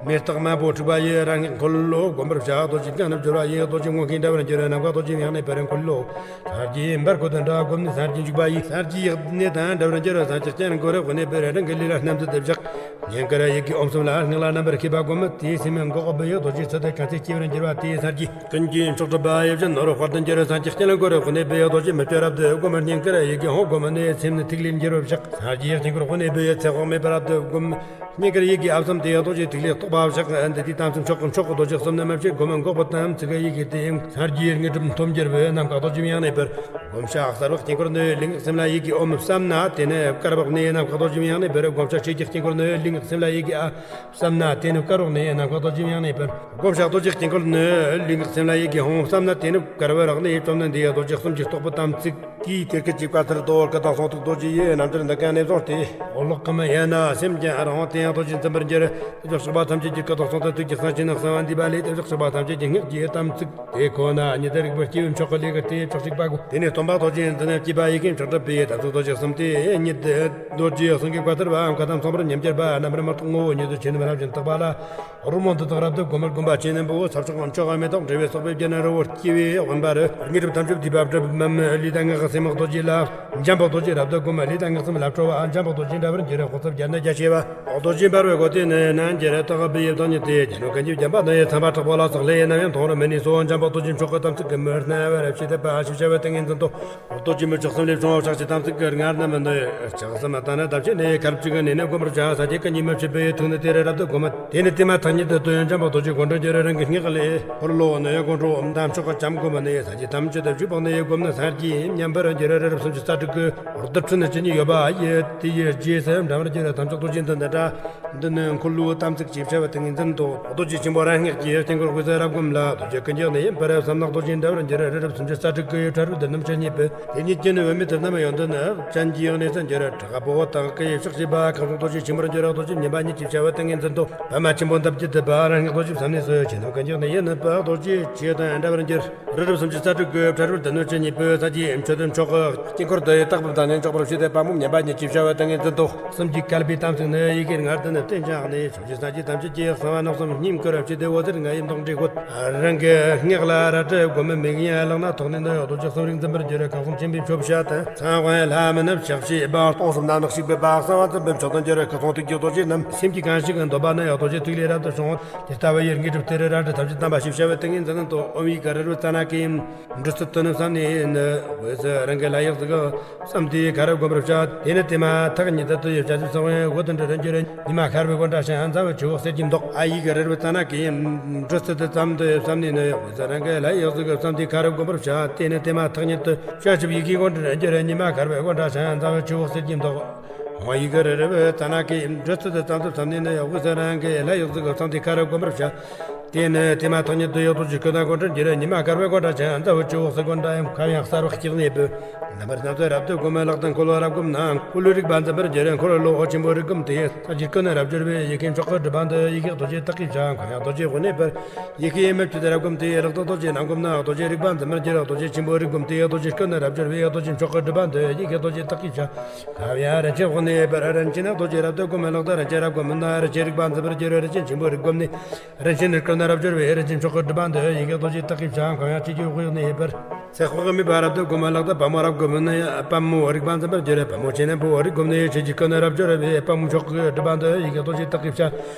མེ་སྟག་མ་པོ་འཁྲིགས་པ་ཡི་རང་ངེས་འཁོར་ལོ་བསྒོམ་པར་བྱ། རྡོ་རྗེ་རྐང་ནི་སྦྱོར་བ་ཡི་རྡོ་རྗེ་མངོན་ཤེས་འདྲ་བར་འགྱུར། ནམ་མཁའ་རྡོ་རྗེ་མྱང་གནས་པར་འཁོར་ལོ། ས་གྱི་འབར་ཁོ་དང་འདྲ་བསྒོམ་ནས་ས་གྱི་འཇུག་པ་ཡི་ས་གྱི་ཡི་གནས་དང་འདྲ་བར་འགྱུར། ས་གྱི་སྤྱན་སྒོ་རེ་དབུ་ནས་པའི་རང་གི་ལུས་ལ་སྣམ་དུ་བཞག། སྙིང་གར་ཡི་གེ་ཨོཾ་གསུམ་ལ་སྔགས་ལ་རྣམ་པར་ཤེས་པ་བསྒོམ། དེའི་སེམས་འགོག་པའི་རྡོ་རྗེ་ཚུལ་དུ་གང་ཚེ་སྐྱེ་བར་འགྱུར་བ་དེའི་ས་གྱི་ཀུན་གྱི་མཆོག་གྲུབ་པ་ཡི་བཞིན་ནོར་དཔལ་དུ་འགྱུར། ས་གྱི་སྤྱན་སྒོ་རེ་དབུ་ནས་པའི་རྡོ་རྗེ་མི་བསྐྱོད་རབ་ཏུ་བསྒོམ། སྙིང་གར་ཡི་གེ་ཧཱུྃ་བསྒོམ་ནས་སེམས་ནི་ཐིག་ལེར་འགྱུར་བར་བཞག། ས་གྱི་དཀྱིལ་འཁོར་དབུ་ནས་པའི་ཚེ་དཔག་མེད་པ་རབ་ཏུ་བསྒོམ། སྙིང་གར་ཡི་གེ་ཨཱཿཙམ་དེ་རྡོ་རྗེ་ཐིག་ལེ་རྟོག་པ་བཞག། འདི་དུས་དམ་ཚིག་མཆོག་གི་མཆོག་གི་རྡོ་རྗེ་གསུམ་ནི་མ་བྱེད་བསྒོམ། འགོག་པ་དམ་ཚིག་ཡི་གེ་དེ་ས་གྱི་དངོས་གྲུབ་ཐོབ་འགྱུར་བའི་ནམ་མཁའ་རྡོ་རྗེ་མྱང་གནས་པར། བསྒོམ་བྱ་གསར་བའི་དཀྱིལ་འཁོར་ནི་ལུས་ངག་སེམས་ལ་ཡི་གེ་ཨོཾ་བསམ་ན་དེ་ནི་དཀར་བག་ནས་ནམ་མཁའ་རྡོ་རྗེ་མྱང་གནས་པར། བསྒོམ་བྱ་ཆོས་ཀྱི་དཀྱིལ་འཁོར་ནི་ལུས་ངག་སེམས་ལ་ཡི་གེ་ཨཱཿསམ་ན་དེ་ནི་དཀར་བག་ནས་ནམ་མཁའ་རྡོ་རྗེ་མྱང་གནས་པར། བསྒོམ་བྱ་རྡོ་རྗེ་དཀྱིལ་འཁོར་ནི་ལུས་ངག་སེམས་ལ་ཡི་གེ་ཧཱུྃ་བསམ་ན་དེ་ནི་དཀར་བག་རང་གནས་བཅོམ་ལྡན་འདས་རྡོ་རྗེ་གསུམ་གྱི་རྟོག་པའི་དམ་ཚིག་གིས་དེ་སྐད་ཅེས་བཀའ་སྩལ་ཏོ། སྐུ་དང་གསུང་ཐུགས་རྡོ་རྗེ་ཡི་རྣམ་ཐར་འདི་ག་ནས་བཟུང་སྟེ། འོག་ལོག་གམ་ཡན་ན་སེམས་ཀྱང་རང་དབང་དེ་ཡང་རྡོ་རྗེ་འཛིན་པར་འགྱུར། དེ་བཞག་པ་ཐམས་ཅད་ཀྱི་སྐུ་དང་གསུང་དང་ཐུགས་ཀྱི་གསང་ཆེན་ནི་གསང་བ་འདུས་པ་ལས། དེ་བཞག་པ་ཐམས་ཅད་ཀྱི་སྔགས་ཀྱི་དམ་ཚིག་དེ་ཁོ་ན་ཉིད་དུ་རིག་པར་སྐྱེ་བའི་མཆོག་གི་ལས་ཀྱི་སྟེ་བཅུ་གཅིག་པ་གོ། དེ་ནས་སྟོན་པ་རྡོ་རྗེ་འཛིན་སྐྱེས་པ་ཡི་གེ་མཆོག་གྲུབ་པའི་དམ་ཚིག་རྡོ་རྗེ་གསུམ་དེ་ཉིད་དུ་རྡོ་རྗེ་གསུང་གི་བཀའ་ལྟར་བའམ་བཀའ་དང་མཚུངས་པར་ཉམས་བརྒྱར་པ་རྣམ་པར་མི་རྟོག་ངོ་བོ་ཉིད་དུ་ཆེ་ནུབ་རབ་ཅིང་དག་པ་ལ། རོལ་མོ་འདི་དག་རབ་ཏུ་བསྒོམ་པར་བསྒོམ་པ་ཆེ་ནན་པོ་ས་ཕྱོགས་མཆོག་མེ་ཏོག་འབྲས་བུ་སོགས་པའི་རྒྱན་རི་བོ་སྐྱེ་བའི་དབེན་པར། དངོས་གྲུབ་ཐམས་ཅད་འདུས་པ་གྲུབ་མམ། ལུས་དང་ངག་གི་སེམས་རྡོ་རྗེ་ལ། འཇམ་པོ་རྡོ་རྗེ་རབ་ཏུ་བསྒོམ། ལུས་དང་ངག་སེམས་ལ་སྤྲོ་བ་འཇམ་པོ་རྡོ་རྗེ་འདྲ་བར་འགྱུར། དབུ་རྩེ་བརྒྱད་ནི་རྒྱ་ཆེ་བ། རྡོ་རྗེ་འབར་བའི་སྒོ་སྟེང་ནས་རྣལ་འབྱོར་དག་པའི་བདག་ཉིད་དེ། རྒྱལ་བ་ཀུན་གྱི་བརྒྱན་པ་ནི་ཚངས་པ་དྲེགས་པ་ལ་སོགས་ལས་ནམ་ཡང་མཐོང་རུང་མི་ནུས་སོ། འཇམ་པོ་རྡོ་རྗེ་མཆོག་གི་དམ་ཚིག་གི་མི་རྣ་བར་ཕྱི་ལྟ་བ་ཞིག་བྱ་བའི་ཏིང་ངེ་འཛིན་ཏོ། རྡོ་རྗེ་མི་ཆགས་གསུམ་ལས་བྱུང་བ་ཕྱག་བྱེད་དམ་ཚིག་གི་ལྔ་རྣམས་ནི། ལྕགས་ཟམ་དང་ནི་འདབ་ཆགས་ནི་ཁར་བཅུག་གི་ནས་ནི་བསྒོམ་པར་བྱ། ས་གཅིག་གི་ཉི་མ་ཕྱེད་པའི་ཐུགས་ནི་དེར་རབ་ཏུ་བསྒོམ། དེ་ནི་དེ་མ་ཐག་ཉིད་དུ་དོན་འཇམ་པོ་རྡོ་རྗེ་མགོན་སྤྲུལ་འགྱུར། རང་གི་སྙིང་ལས་འཁོར་ལོ་ནི་དཀོན་མཆོག་དམ་ཆོས་ཀྱི་ལྕམ་བསྒོམ་ནས་ས་གཅིག་ཐམས་ཅད་དུ་བཞུགས་པ་ནི་བསྒོམ་ནི་ས་གཅིག་མཉམ་པར་འགྱུར། རབ་སུམ་ཅུ་རྩ་དྲུག་གི་རྡུལ་ཕྲན་ནི་ཇི་སྙེད་ཡོད་པ་ཡི་དེ་ཡི་རྗེས་སུ་འབྲང་བར་འགྱུར། དམ་ཆོས་རྡོ་རྗེ་འདི་ནི་འདྲ། འདི་ནི་འཁོར་ལོའི་དམ་ཚིག་ཅེས་བྱ་བའི་ཏིང་ངེ་འཛིན་ཏོ། རྡོ་རྗེ་ཆེན་པོ་རང་སྔགས་ཀྱི་དཀྱིལ་འཁོར་དབུས་སུ་རབ་བསྒོམས་ལ། རྡོ་རྗེ་ཀུན་གྱི་གནས་ཡིན་པར་བསམ་ན་རྡོ་རྗེ་འདྲ་བར་འགྱུར། རབ་སུམ་ཅུ་རྩ་དྲུག་གི་ཕྲ་རོལ་རྡུལ་རྣམས་ཇི་སྙེད་པའི། དེ་ཉིད་ཀྱི་ནི་བུད་མེད་དེ་རྣམས་ཡོན་ཏན་ནི། སྤྱན་གྱི་གནས་སུ་འགྱུར། དྲག་པོ་དག་གིས་ཕྱག་བྱས་པ། ཁམས་གསུམ་རྡོ་རྗེ་ཆེན་པོར་འགྱུར། རྡོ་རྗེ་བསྙེན་པ་ཉིད་ཅེས་བྱ་བའི་ཏིང་ངེ་འཛིན་ཏོ། པདྨ་ཆེན་པོ་འདབ་བརྒྱད་དུ་བ། རང་སྔགས་རྡོ་རྗེ་བསམ་ནས་སུ། ཆོས་རྣམས་ཀུན་གྱི་གནས་ཡིན་པ། རྡོ་རྗེ་ཆོས་དང་འདྲ་བར་འགྱུར། རབ་སུམ་ཅུ་རྩ་དྲུག་གི་ཕྲ་རོལ་རྡུལ་རྣམས་ཇི་སྙེད་པའི། ས་གཅིག་མཆོད་དོན་མཆོག་གི་དཀྱིལ་འཁོར་དུ་ཡི་དྭགས་པོ་དང་ནི་མཆོག་པར་བྱས་ཏེ་དཔའ་མོ་མཉམ་པ་ཉིད་ཅེས་བྱ་བའི་ཏིང་ངེ་འཛིན་ཏོ། གསུམ་གྱིས་བསྐལ་པའི་དམ་ཚིག་ནི། ཡི་གེ་ལྔ་བརྡུང་ནས་བསྟན་བྱ་ནི། ཕྱོགས་བཅུའི་སངས་རྒྱས་ཐམས་ཅད་ཀྱི། གསང་བ་རྣམ་གསུམ་བསྙེན་བཀུར་བྱས་ཏེ། འོད་ཟེར་ལྔ་ཡི་མདོག་འདྲའི་སྐུ། རང་གི་སྔགས་ལ་རལ་གྲི་བསྒོམ། མིག་གཡས་ལག་ན་ཐོགས་ནས་ནི། རྡོ་རྗེ་གསུམ་རིག་འཛིན་པར་འགྱུར། ཁམས་གསུམ་ཆེན་པོའི་མཆོད་བྱ་དང་། ཚངས་དབེན་ལྷ་མི་རྣམས་ཕྱག་བྱས་པ། སྟོང་གསུམ་རྣམ་སྣང་ཞིག་འབེབས་པ། གསང་བ་འཛིན་པའི་མཆོག་ཏུ་འགྱུར། ཁམས་གསུམ་ཐུགས་ཀྱི་རྡོ་རྗེ་རྣམས། སེམས་ཀྱི་གང་ཞིག་འདོད་པ་ནི། རྡོ་རྗེ་ཐིག་ལེ་རབ་ཏུ་བྱུང་། དེ་ལྟ་བུ་ཡི་དངོས་གྲུབ་སྟེར། རལ་གྲི་ཐམས་ཅད་བསྡམས་པ་ཞེས་བྱ་བའི་ཏིང་ངེ་འཛིན་ཏོ། ཨོཾ་ཡིག་ག་ར་རུ་ཙ་ན་ཀེ་ཡིམ། འབྲུ་སིལ་དོན་བསམ་ནས་ནི། དབུས་སུ་རང་གི་ལྷ་ཡི་གཟུགས། བསམ་དེ་ཁ་རུ་བསྒོམ་པར་བྱ། དེ་ནི་དེ་མ་ཐག་ཉིད་དུ་དུ་ཡི་བྱ་ཆུབ་སེམས་དབང་འོད་དུ་འདྲ་རུ་འགྱུར། ཉི་མ་ཤར་བའི་སྒོ་འདྲ་ཞིང་མཛའ་བོ་ཆུ་བོ་གསེར་གྱི་མདོག་ཨ་ཡིག་ར་རུ་ཙ་ན་ཀེ་ཡིམ། འབྲུ་སིལ་དུ་ཙམ་དུ་བསམ་ནས་ནི། དབུས་སུ་རང་གི་ལྷ་ཡི་གཟུགས། བསམ་དེ་ཁ་རུ་བསྒོམ་པར་བྱ། དེ་ནི་དེ་མ་ཐག་ཉིད་དུ་བྱ་ཆུབ་ཡི་གེ་སྒོ་འདྲ་རུ་འགྱུར། ཉི་མ་ཤར་བའི་སྒོ་འདྲ་ཞིང་མཛའ་བོ་ཆུ་བོ་གསེར་གྱི་མདོག་ཧོ་ཡིག་ར་རུ་ཙ་ན་ཀེ་ཡིམ། འབྲུ་སིལ་དུ་ཙམ་དུ་བསམ་ནས་ནི། དབུས་སུ་རང་གི་ལྷ་ཡི་གཟུགས། བསམ་དེ་ཁ་རུ་བསྒོམ་པར་བྱ། དེ་ནི་དེ་མ་ཐག་ཉིད་དུ་ཡི་རྡོ་རྗེ་སྐུ་དང་སྒོ་འདྲར་འགྱུར། ཉི་མ་ཤར་བའི་སྒོ་འདྲ་ཞིང་མཛའ་བོ་ཆུ་བོ་གསེར་སྒོ་འདྲ་ཡང་། ཁ་ཡང་གསར་བ་སྐྱེ་གནས་པའི། རྣམ་པར་སྣང་མཛད་རབ་ཏུ་བསྒོམ། ལག་ཏུ་འཁོར་ལོ་རབ་བསྒོམས་ན། འཁོར་ལོའི་རིག་པ་འཛིན་པར་འགྱུར། འཁོར་ལོ་ཆེན་པོའི་རིག་བསྒོམས་ཏེ། ས་གཅིག་ཀུན་ནས་རབ་སྦྱོར་བའི། ཡི་གེ་མཆོག་གི་སྒྲུབ་པ་འདི། ཡི་གེ་རྡོ་རྗེ་དག་གིས་བྱ། ཁ་ཡང་རྡོ་རྗེ་དབུ་གནས་པར། ཡི་གེ་མི་བསྐྱོད་དེ་རབ་བསྒོམས་ཏེ། ལག་ཏུ་རྡོ་རྗེ་རྣམ་བསྒོམས་ན། རྡོ་རྗེ་རིག་པ་འཛིན་པར་འགྱུར། རྡོ་རྗེ་ཆེན་པོའི་རིག་བསྒོམས་ཏེ། རྡོ་རྗེ་ཀུན་ནས་རབ་སྦྱོར་བའི། རྡོ་རྗེ་མཆོག་གི་སྒྲུབ་པ་འདི། ཡི་གེ་རྡོ་རྗེ་དག་གིས་བྱ། ཁ་ཡང་རིན་ཆེན་དབུ་གནས་པར། རིན་ཆེན་ནི་རྡོ་རྗེ་རབ་ཏུ་བསྒོམས། ལག་ཏུ་རིན་ཆེན་རབ་བསྒོམས་ན། རིན་ཆེན་རིག་པ་འཛིན་པར་འགྱུར། རིན་ཆེན་ཆེན་པོའི་རིག་བསྒོམས་ནས། རིན་ཆེན་ནི་ཀུན་ནས་རབ་སྦྱོར་བའི། རིན་ཆེན་མཆོག་གི་སྒྲུབ་པ་འདི། ཡི་གེ་རྡོ་རྗེ་དག་གིས་བྱ། ཁ་ཡང་ཆོས་ཀྱི་དབུ་གནས་པར། ཚེ་དཔག་མེད་པ་རབ་ཏུ་བསྒོམས། ལག་ཏུ་པདྨོ་རབ་བསྒོམས་ནས། པདྨོ་རིག་པ་འཛིན་པར་འགྱུར། པདྨོ་ཆེ་ན་བོ་རིག་བསྒོམས་ནས། ཆོས་ཀྱི་ཀུན་ནས་རབ་སྦྱོར་བའི། པདྨོ་མཆོག་གི་སྒྲུབ་པ་འདི། ཡི་གེ་རྡོ་རྗེ་དག་གིས་བྱ།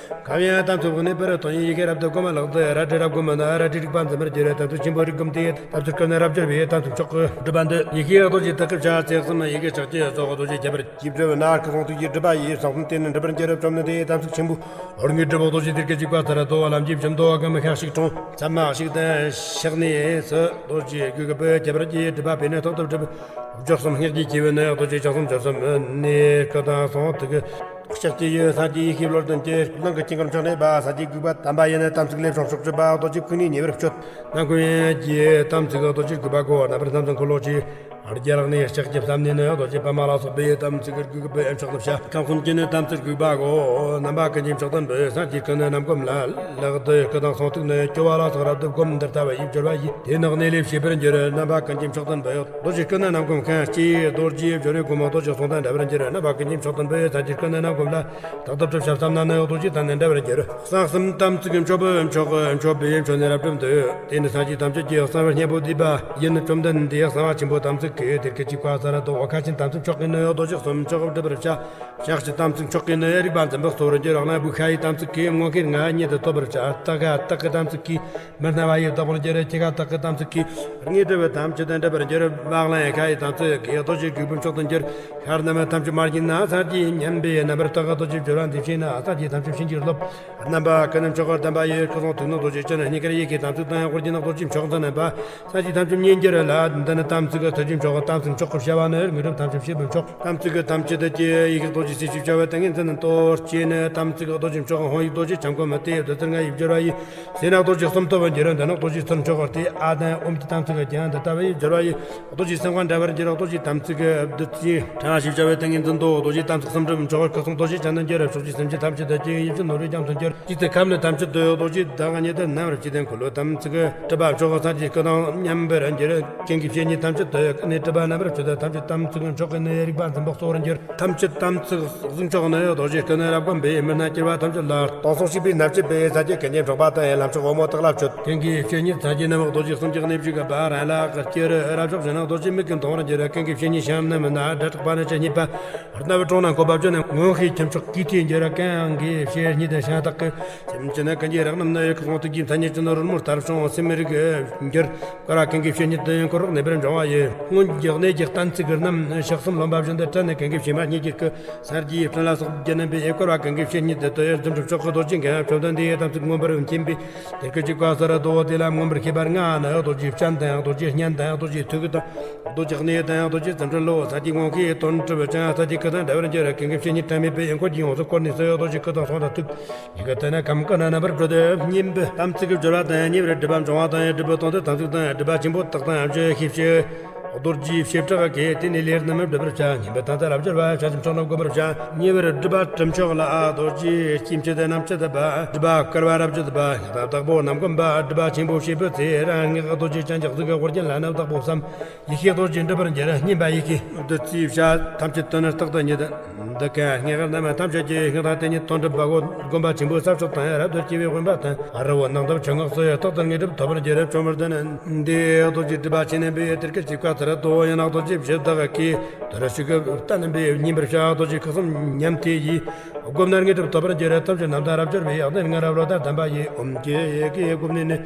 ཁ་ཡང་དམ་ཚིག་དབུ་གནས་པར། དོན་ཡི་ཡི་གེ་རབ་ཏུ་བསྒོམས། ལག་ཏུ་རལ་གྲི་རབ་བསྒོམས་ན། རལ་གྲི་རིག་པ་འཛིན་པར་འགྱུར། དམ་ཚིག་ཆེན་པོའི་རིག་བསྒོམས་ཏེ། དམ་ཚིག་ཀུན་ནས་རབ་སྦྱོར་བའི། དམ་ཚིག་མཆོག་གི་སྒྲུབ་པ་འདི། ཡི་གེ་རྡོ་རྗེ་དག་གིས་བྱ། ཚེ་གསུམ་ཡི་གེ་ཕྱག་རྒྱའི་ཚོགས། རྡོ་རྗེ་ཁྱད་པར་གྱིས་སྤྲུལ་པའི་ནང་། སྐུ་གསུང་ཐུགས་ཀྱི་སྒྲུབ་པ་ཡིས། ཕྱོགས་གསུམ་སྟེང་ནས་འགྲུབ་པར་འགྱུར། བཅོམ་ལྡན་འདས་ཡི་དམ་ཚིག་ཆེན་པོ། འོད་ལྔའི་སྒྲུབ་པ་རྡོ་རྗེ་དེ་སྐད་ཅིག་པ་ལྟར་དུ། ལམ་གྱི་བཅུད་དུ། ཀ་མི་ཤ་ཞིག་འཁྲུངས། ཚད་མ་ཞིག་ཏུ་ཕྱག་ནས་སུ། རྡོ་རྗེ་གུས་པས་ཁྱབ་པར་བགྱི། སྒྲུབ་པ་པས་ནི་ཐོག་ཏུ་སྒྲུབ། སྦྱོར་གསུམ་སྔགས་ཀྱི་སྐྱེས་བུ་ནི། རྡོ་རྗེ་ལྕགས་ཟམ་སྦྱོར་གསུམ་ནི། སྐུ་དང་གསུང་ཐུགས་ཀྱི་ཕྱག་རྒྱའི་ཡུལ། སངས་རྒྱས་ཡེ་ཤེས་བློ་ལྡན་གྱི། གླིང་གི་ཀུན་དགའ་མཆོག་ནས་པ། སངས་རྒྱས་གུས་པ་དམ་པ་ཡི་ནི། དམ་ཚིག་ལས་བྱུང་ཕྱོགས་བཅུ་པ། རྡོ་རྗེ་ཁུག་ནས་ཉེ་བར་སྤྱོད། ནམ་མཁའ་ཡན་གྱི་དམ་ཚིག། རྡོ་རྗེ་གུས་པ་གོ། རྣམ་པར་སྣང་ཚུལ་འཁོར་ལོ་ཆེ། རྒྱལ་ལག་ནས་ལྕགས་ཀྱི་བསམ་ནས་ནི། རྡོ་རྗེ་པདྨ་ལ་སོགས་པའི་དམ་ཚིག་གི་གུས་པའི་མཆོག་ཏུ་བྱ། ཁམས་གསུམ་གྱི་ནི་དམ་ཚིག་གུས་པ་གོ། རྣམ་པ་ཀུན་གྱི་མཆོག་ཏུ་འབུལ། སངས་རྒྱས་ཀུན་ནི་རྣམ་བསྒོམས་ལ། ལག་ཏུ་སྐུ་དང་གསུང་ཐུགས་ནི། སྐྱོབ་པ་ལ་སོགས་རབ་ཏུ་བསྒོམ། འདི་ལྟ་བ་ཡི་སྦྱོར་བ་ཡིས། དེ་ནི་གནས་ལས་བྱེད་པར་འགྱུར། རྣམ་པ་ཀུན་གྱི་མཆོག་ཏུ་འབུལ། རྡོ་རྗེ་སྐུ་ནི་རྣམ་བསྒོམས་ཤིང་། ལྕེ་ཡིས་རྡོ་རྗེའི་སྦྱོར་བའི་སྒོ་མོ། རྡོ་རྗེ་གསུང་དང་འདྲ་བར་འགྱུར། རྣམ་པ་ཀུན་གྱི་མཆོག་ཏུ་འབུལ། སངས་རྒྱས་ཀུན་ནི་རྣམ་བསྒོམས་ལ། རྟག་ཏུ་སྒྲུབ་བྱ་བསམ་ན་ནི། རྡོ་རྗེ་ཐ་ནི་འདྲ་བར་འགྱུར། གསང་གསུམ་དམ་ཚིག་མཆོད་པའི་མཆོག་མཆོད་པའི་མཆོག་ནི་རབ་སྒྲུབ་འདོད། དེ་ནི་སངས་རྒྱས་ཐམས་ཅད་ཀྱི། གསང་བའི་གཉེན་པོ་བསྡུས་པ་ཡིན། བཅོམ་ལྡན་འདས་གསང་བ་ཆེན་པོའི་དམ་ཚིག་གིས། དེར་སྐད་ཅེས་བཀའ་སྩལ་ཏོ། ཁ་ཆེའི་དམ་ཚིག་མཆོག་གིས་ནི། རྡོ་རྗེ་གསུམ་མཆོག་སྒྲུབ་པར་བྱ། ཞག་བཅུའི་དམ་ཚིག་མཆོག་གིས་ནི། རིག་པ་འཛིན་པའི་གཙོ་བོར་འགྱུར། རྣམ་པ་ཤའི་དམ་ཚིག་གིས། མངོན་ཤེས་ལྔ་ཉིད་དུ་ཐོབ་པར་བྱ། སྟག་ཁ་སྟག་གི་དམ་ཚིག་གིས། མི་སྣང་བ་ཡི་བདག་པོར་འགྱུར། ཁྱི་ཁ་སྟག་གི་དམ་ཚིག་གིས། དངོས་གྲུབ་ཐམས་ཅད་དང་འབྲེལ་བར་འགྱུར། བག་ལ་ཡང་ཤའི་དམ་ཚིག་གིས། རྡོ་རྗེ་གུས་པའི་མཆོག་ཏུ་འགྱུར། ཤར་རྣམས་ཐམས་ཅད་མ་བརྗེད་ན། སངས་རྒྱས་མཉམ་པའི་རྣམ་པར་རྟོག། རྡོ་རྗེ་སྦྱོར་བ་འདི་བྱས་ན། སངས་རྒྱས་ཐམས་ཅད་ཕྱིན་གྱིས་རློབས། རྣམ་པ་ཀུན་ནི་མཆོག་གི་ལྡན་པ་ཡི། སྐུ་གསུང་ཐུགས་ནི་རྡོ་རྗེ་ཅན། སྙིང་གར་ཡེ་ཤེས་དམ་ཚིག་དང་། དཔལ་གྱི་ནག་རྡོ་རྗེ་མཆོག་འཛིན་པ། སངས་རྒྱས་ཐམས་ཅད་མཉེས་འགྱུར་ལ། འདི་ནི་དམ་ཚིག་གི་ཐུགས་རྗེ་མཆོག་དམ་ཚིག་མཆོག་གི་བྱ་བ་ནི། དངོས་གྲུབ་ཐམས་ཅད་བྱེད་པའི་མཆོག་དམ་ཚིག་གི་དམ་བཅའ་དེ་ཀྱེ། ཡེ་ཤེས་རྡོ་རྗེ་སྲས་ཞེས་བྱ་བའི་ཏིང་ངེ་འཛིན་ནི་གཏོར་བཅས་ནི། དམ་ཚིག་གི་རྡོ་རྗེ་མཆོག་ཧཱུྃ་ཡིག་རྡོ་རྗེ་འཆང་གོ་མི་ཏི་བདུད་རྩི་ལྔ་ཡི་སྦྱོར་བ་ཡིས། སྲས་ནག་རྡོ་རྗེ་གསུམ་ཐོབ་པར་འགྱུར། འདི་ནི་རྡོ་རྗེ་ཚུལ་མཆོག་སྟེ། ཨ་དང་ཨོཾ་གྱི་དམ་ཚིག་གི་ཀྱང་འདི་ལྟ་བུའི་སྦྱོར་བ་ཡིས། རྡོ་རྗེ་སེམས་དཔའ་འདྲ་བར་འགྱུར། རྡོ་རྗེ་དམ་ཚིག་གི་བདུད་རྩིའི་ཕྲེང་བ་ཞེས་བྱ་བའི་ཏིང་ངེ་འཛིན་ཏོ། རྡོ་རྗེ་དམ་ཚིག་གསུམ་སྒྲུབ་མཆོག་སྐུ་གསུང་རྡོ་རྗེ་ཅན་དུ་འགྱུར། ཕྱོགས་བཅུའི་སེམས་ཅན་ཐམས་ཅད་དུ་སྐྱེ་བའི་ཡིད་བཞིན་ནོར་བུའི་རྒྱན་དུ་འགྱུར། ཅི་སྟེ་ཁམས་ནི་ཐམས་ཅད་དུ་རྡོ་རྗེའི་བདག་ཉིད་དུ་རྣམ་པར་སྤྱོད་དེ། འཁོར་ལོའི་དམ་ཚིག་གི་སྒྲུབ་པ་མཆོག་སངས་རྒྱས་སྐུ་དང་མཉམ་པར་འགྱུར། ཀུན་གྱི་བཤེས་གཉེན་ཐམས་ཅད་དུ་ཀུན་ནས་སྒྲུབ་པ་རྣམ་པར་སྤྱོད་དེ། ཐམས་ཅད་དམ་ཚིག་མཆོག་གིས་ནི་རིག་པ་འཛིན་པའི་གཙོ་བོར་འགྱུར། ཐམས་ཅད་དམ་ཚིག་གཟུགས་མཆོག་ནི་རྡོ་རྗེ་སྐུ་ནི་རབ་བསྒོམས་པས། མི་སྣང་སྐྱེ་བ་ཐམས་ཅད་ལ། དོན་གསུམ་ཤེས་པའི་སྣང་བཅུད་པས། སངས་རྒྱས་ཀུན་གྱི་འཕགས་པ་དང་། ལམ་མཆོག་འོལ་མོ་སྟག་ལ་སྤྱོད། ཀུན་གྱི་བཤེས་གཉེན་སངས་རྒྱས་རྣམས། རྡོ་རྗེ་གསུམ་གྱི་གནས་བཞུགས་པ། རང་ལ་བསྐུར་གྱུར། རབ་མཆོག་གཞན་ནི་རྡོ་རྗེ་མིག་གིས་མཐོང་བར་འགྱུར། ཀུན་གྱི་བཤེས་གཉེན་བྱམས་རྣམས་ན། སྒྲ་གྲགས་པ་ནི་ཇི་སྙེད་པ། རྣ་བའི་དྲུང་ན་འཁོད་པ་བརྗོད་ནས། མངོན་ཤེས་ཁྱུ་མཆོག་གིས་ཐོས་འགྱུར། ཀུན་གྱི་བཤེས་གཉེན་ཤིང་རྟ་ཀུན། སེམས་ཅན་ནི་ཀུན་གྱི་རེག་རྣམས་ནི། སྐུ་གསུང་ཐུགས་ཀྱི་མཚན་ཉིད་ཅན། རོལ་མོ་ལྟར་བྱུང་སེམས་རིག་འགྱུར། བསྐུར་བ་ཀུན་གྱི་བཤེས་གཉེན་དུ། འཁོར་རོག་གནས་པར་འབྱུང་བ་ཡི། སྔོན་གྱི་གནས་ཀྱི་གཏན་ཚིགས་རྣམས། ཕྱག་གསུམ་ལོན་པ་བཞིན་དུ་དྲན་ནས། ཀུན་གྱི་བཤེས་མ་སྙེད་ཀྱི་སྐུ། སངས་རྒྱས་བསྟན་ལ་སོགས་རྒྱུད་རྣམ་པའི། བསྐུར་བ་ཀུན་གྱི་བཤེས་གཉེན་དུ། དུ་ཡར་རྫུ་འཕྲུལ་མཆོག་གི་རྡོ་རྗེ་འགན། བཅོམ་ལྡན་འདས་དམ་ཚིག་མངོན་པར་མཁྱེན་པས། དེར་སྐད་ཅེས་བཀའ་སྩལ་ཏོ། དེ་ལ་མངོན་པར་ཤེས་པ་ལྔ་ནི། རྡོ་རྗེ་སྤྱན་དང་། རྡོ་རྗེ་སྙན་དང་། རྡོ་རྗེ་ཐུགས་དང་། རྡོ་རྗེ་གནས་དང་། རྡོ་རྗེ་རྫུ་འཕྲུལ་ལོ། སངས་རྒྱས་མངོན་ཤེས་དོན་གྲུབ་ཀྱང་། སངས་རྒྱས་སྐུ་དང་འདྲ་བར་འགྱུར། ཀུན་གྱི་བཤེས་གཉེན་དྲན་མེད་པས། འཁོར་གྱི་ཡོངས་སུ་བསྐོར་ནས་སུ། རྡོ་རྗེ་སྐུ་དང་གསུང་དང་ཐུགས། ཉིད་ཀྱི་དོན་ནི་ཁམས་ཀུན་ན་རྣམ་པར་སྤྲོས་ཏེ། བསྙེན་པའི་དམ་ཚིག་གི་སྦྱོར་བ་དང་། ཉེ་བར་སྒྲུབ་པ་འབྱུང་བ་དང་། སྒྲུབ་པའི་དོན་དུ་དམ་ཚིག་དང་། སྒྲུབ་པ་ཆེན་པོ་དག་དང་བཅུ་ཤེས་བྱ། རྡོ་རྗེའི་བྱེ་བྲག་གིས། དེ་ནས་ལས་རྣམས་སྒྲུབ་པར་བྱ། བསྙེན་པའི་དོན་དུ་རབ་སྦྱོར་བ། བྱང་ཆུབ་མཆོག་རྣམས་བསྒོམ་པར་བྱ། ཉེ་བར་སྒྲུབ་པ་སྒྲུབ་མཆོག་ལ། རྡོ་རྗེ་སྐྱེ་མཆེད་རྣམ་བཅུ་པ། སྒྲུབ་པ་བསྐུར་བ་རབ་བརྗོད་པ། སྙན་དང་བདག་པོ་རྣམ་བསྒོམ་པ། སྒྲུབ་པ་ཆེན་པོ་བྱེད་པའི་ཚེ། རང་སྔགས་རྡོ་རྗེ་ཅན་གྱི་གཟུགས་ཀྱི་དབུ་རྒྱན་ལ་ནི་བདག་པོ་བསམ། ཡེ་ཤེས་རྡོ་རྗེ་འགྲུབ་པར་འགྱུར། བསྙེན་པ་ཡེ་ཤེས་བདུད་རྩིའི་བྱ། ཐམས་ཅད་དོན་ནི་རྟག་ཏུ་ཉིད། འདི་ཀ་སྔགས་རྣམས་ཐམས་ཅད་ཀྱི། སྔགས་དང་དེ་ཉིད་དོན་གྲུབ་པའོ། བསྒོམ་པ་ཆེན་པོའི་ས་མཆོག་དང་། རབ་ཏུ་སྐྱེ་བའི་དབེན་པ་དང་། རི་བོ་ནགས་འདབ་ཆུ་སྔགས་སུ། རྟག་ཏུ་དངོས་གྲུབ་ཐོབ་པར་འགྱུར། བཅོམ་ལྡན་འདས་རྡོ་རྗེ་སྒྲུབ་པ་ཆེན་པོའི། དེར་སྐད་ཅེས་བཀའ་སྩལ་ཏོ། ཡན་ལག་རྡོ་རྗེ་བཞི་དག་གིས། དུར་ཞུགས་ཀྱི་གཏན་པས་བསྙེན་པར་བྱ། རྡོ་རྗེ་སྐུ་གསུམ་ཉམས་ཏེ་ཡིས། བསྒོམས་ན་དངོས་གྲུབ་ཐོབ་པར་འགྱུར། ཐམས་ཅད་རྣམ་དག་རབ་སྦྱོར་བས། གནས་ལྔ་རབ་བློ་དང་ལྡན་པ་ཡིས། ཨོཾ་ཀྱི་ཡི་གེ་བསྒོམས་ནས་ནི།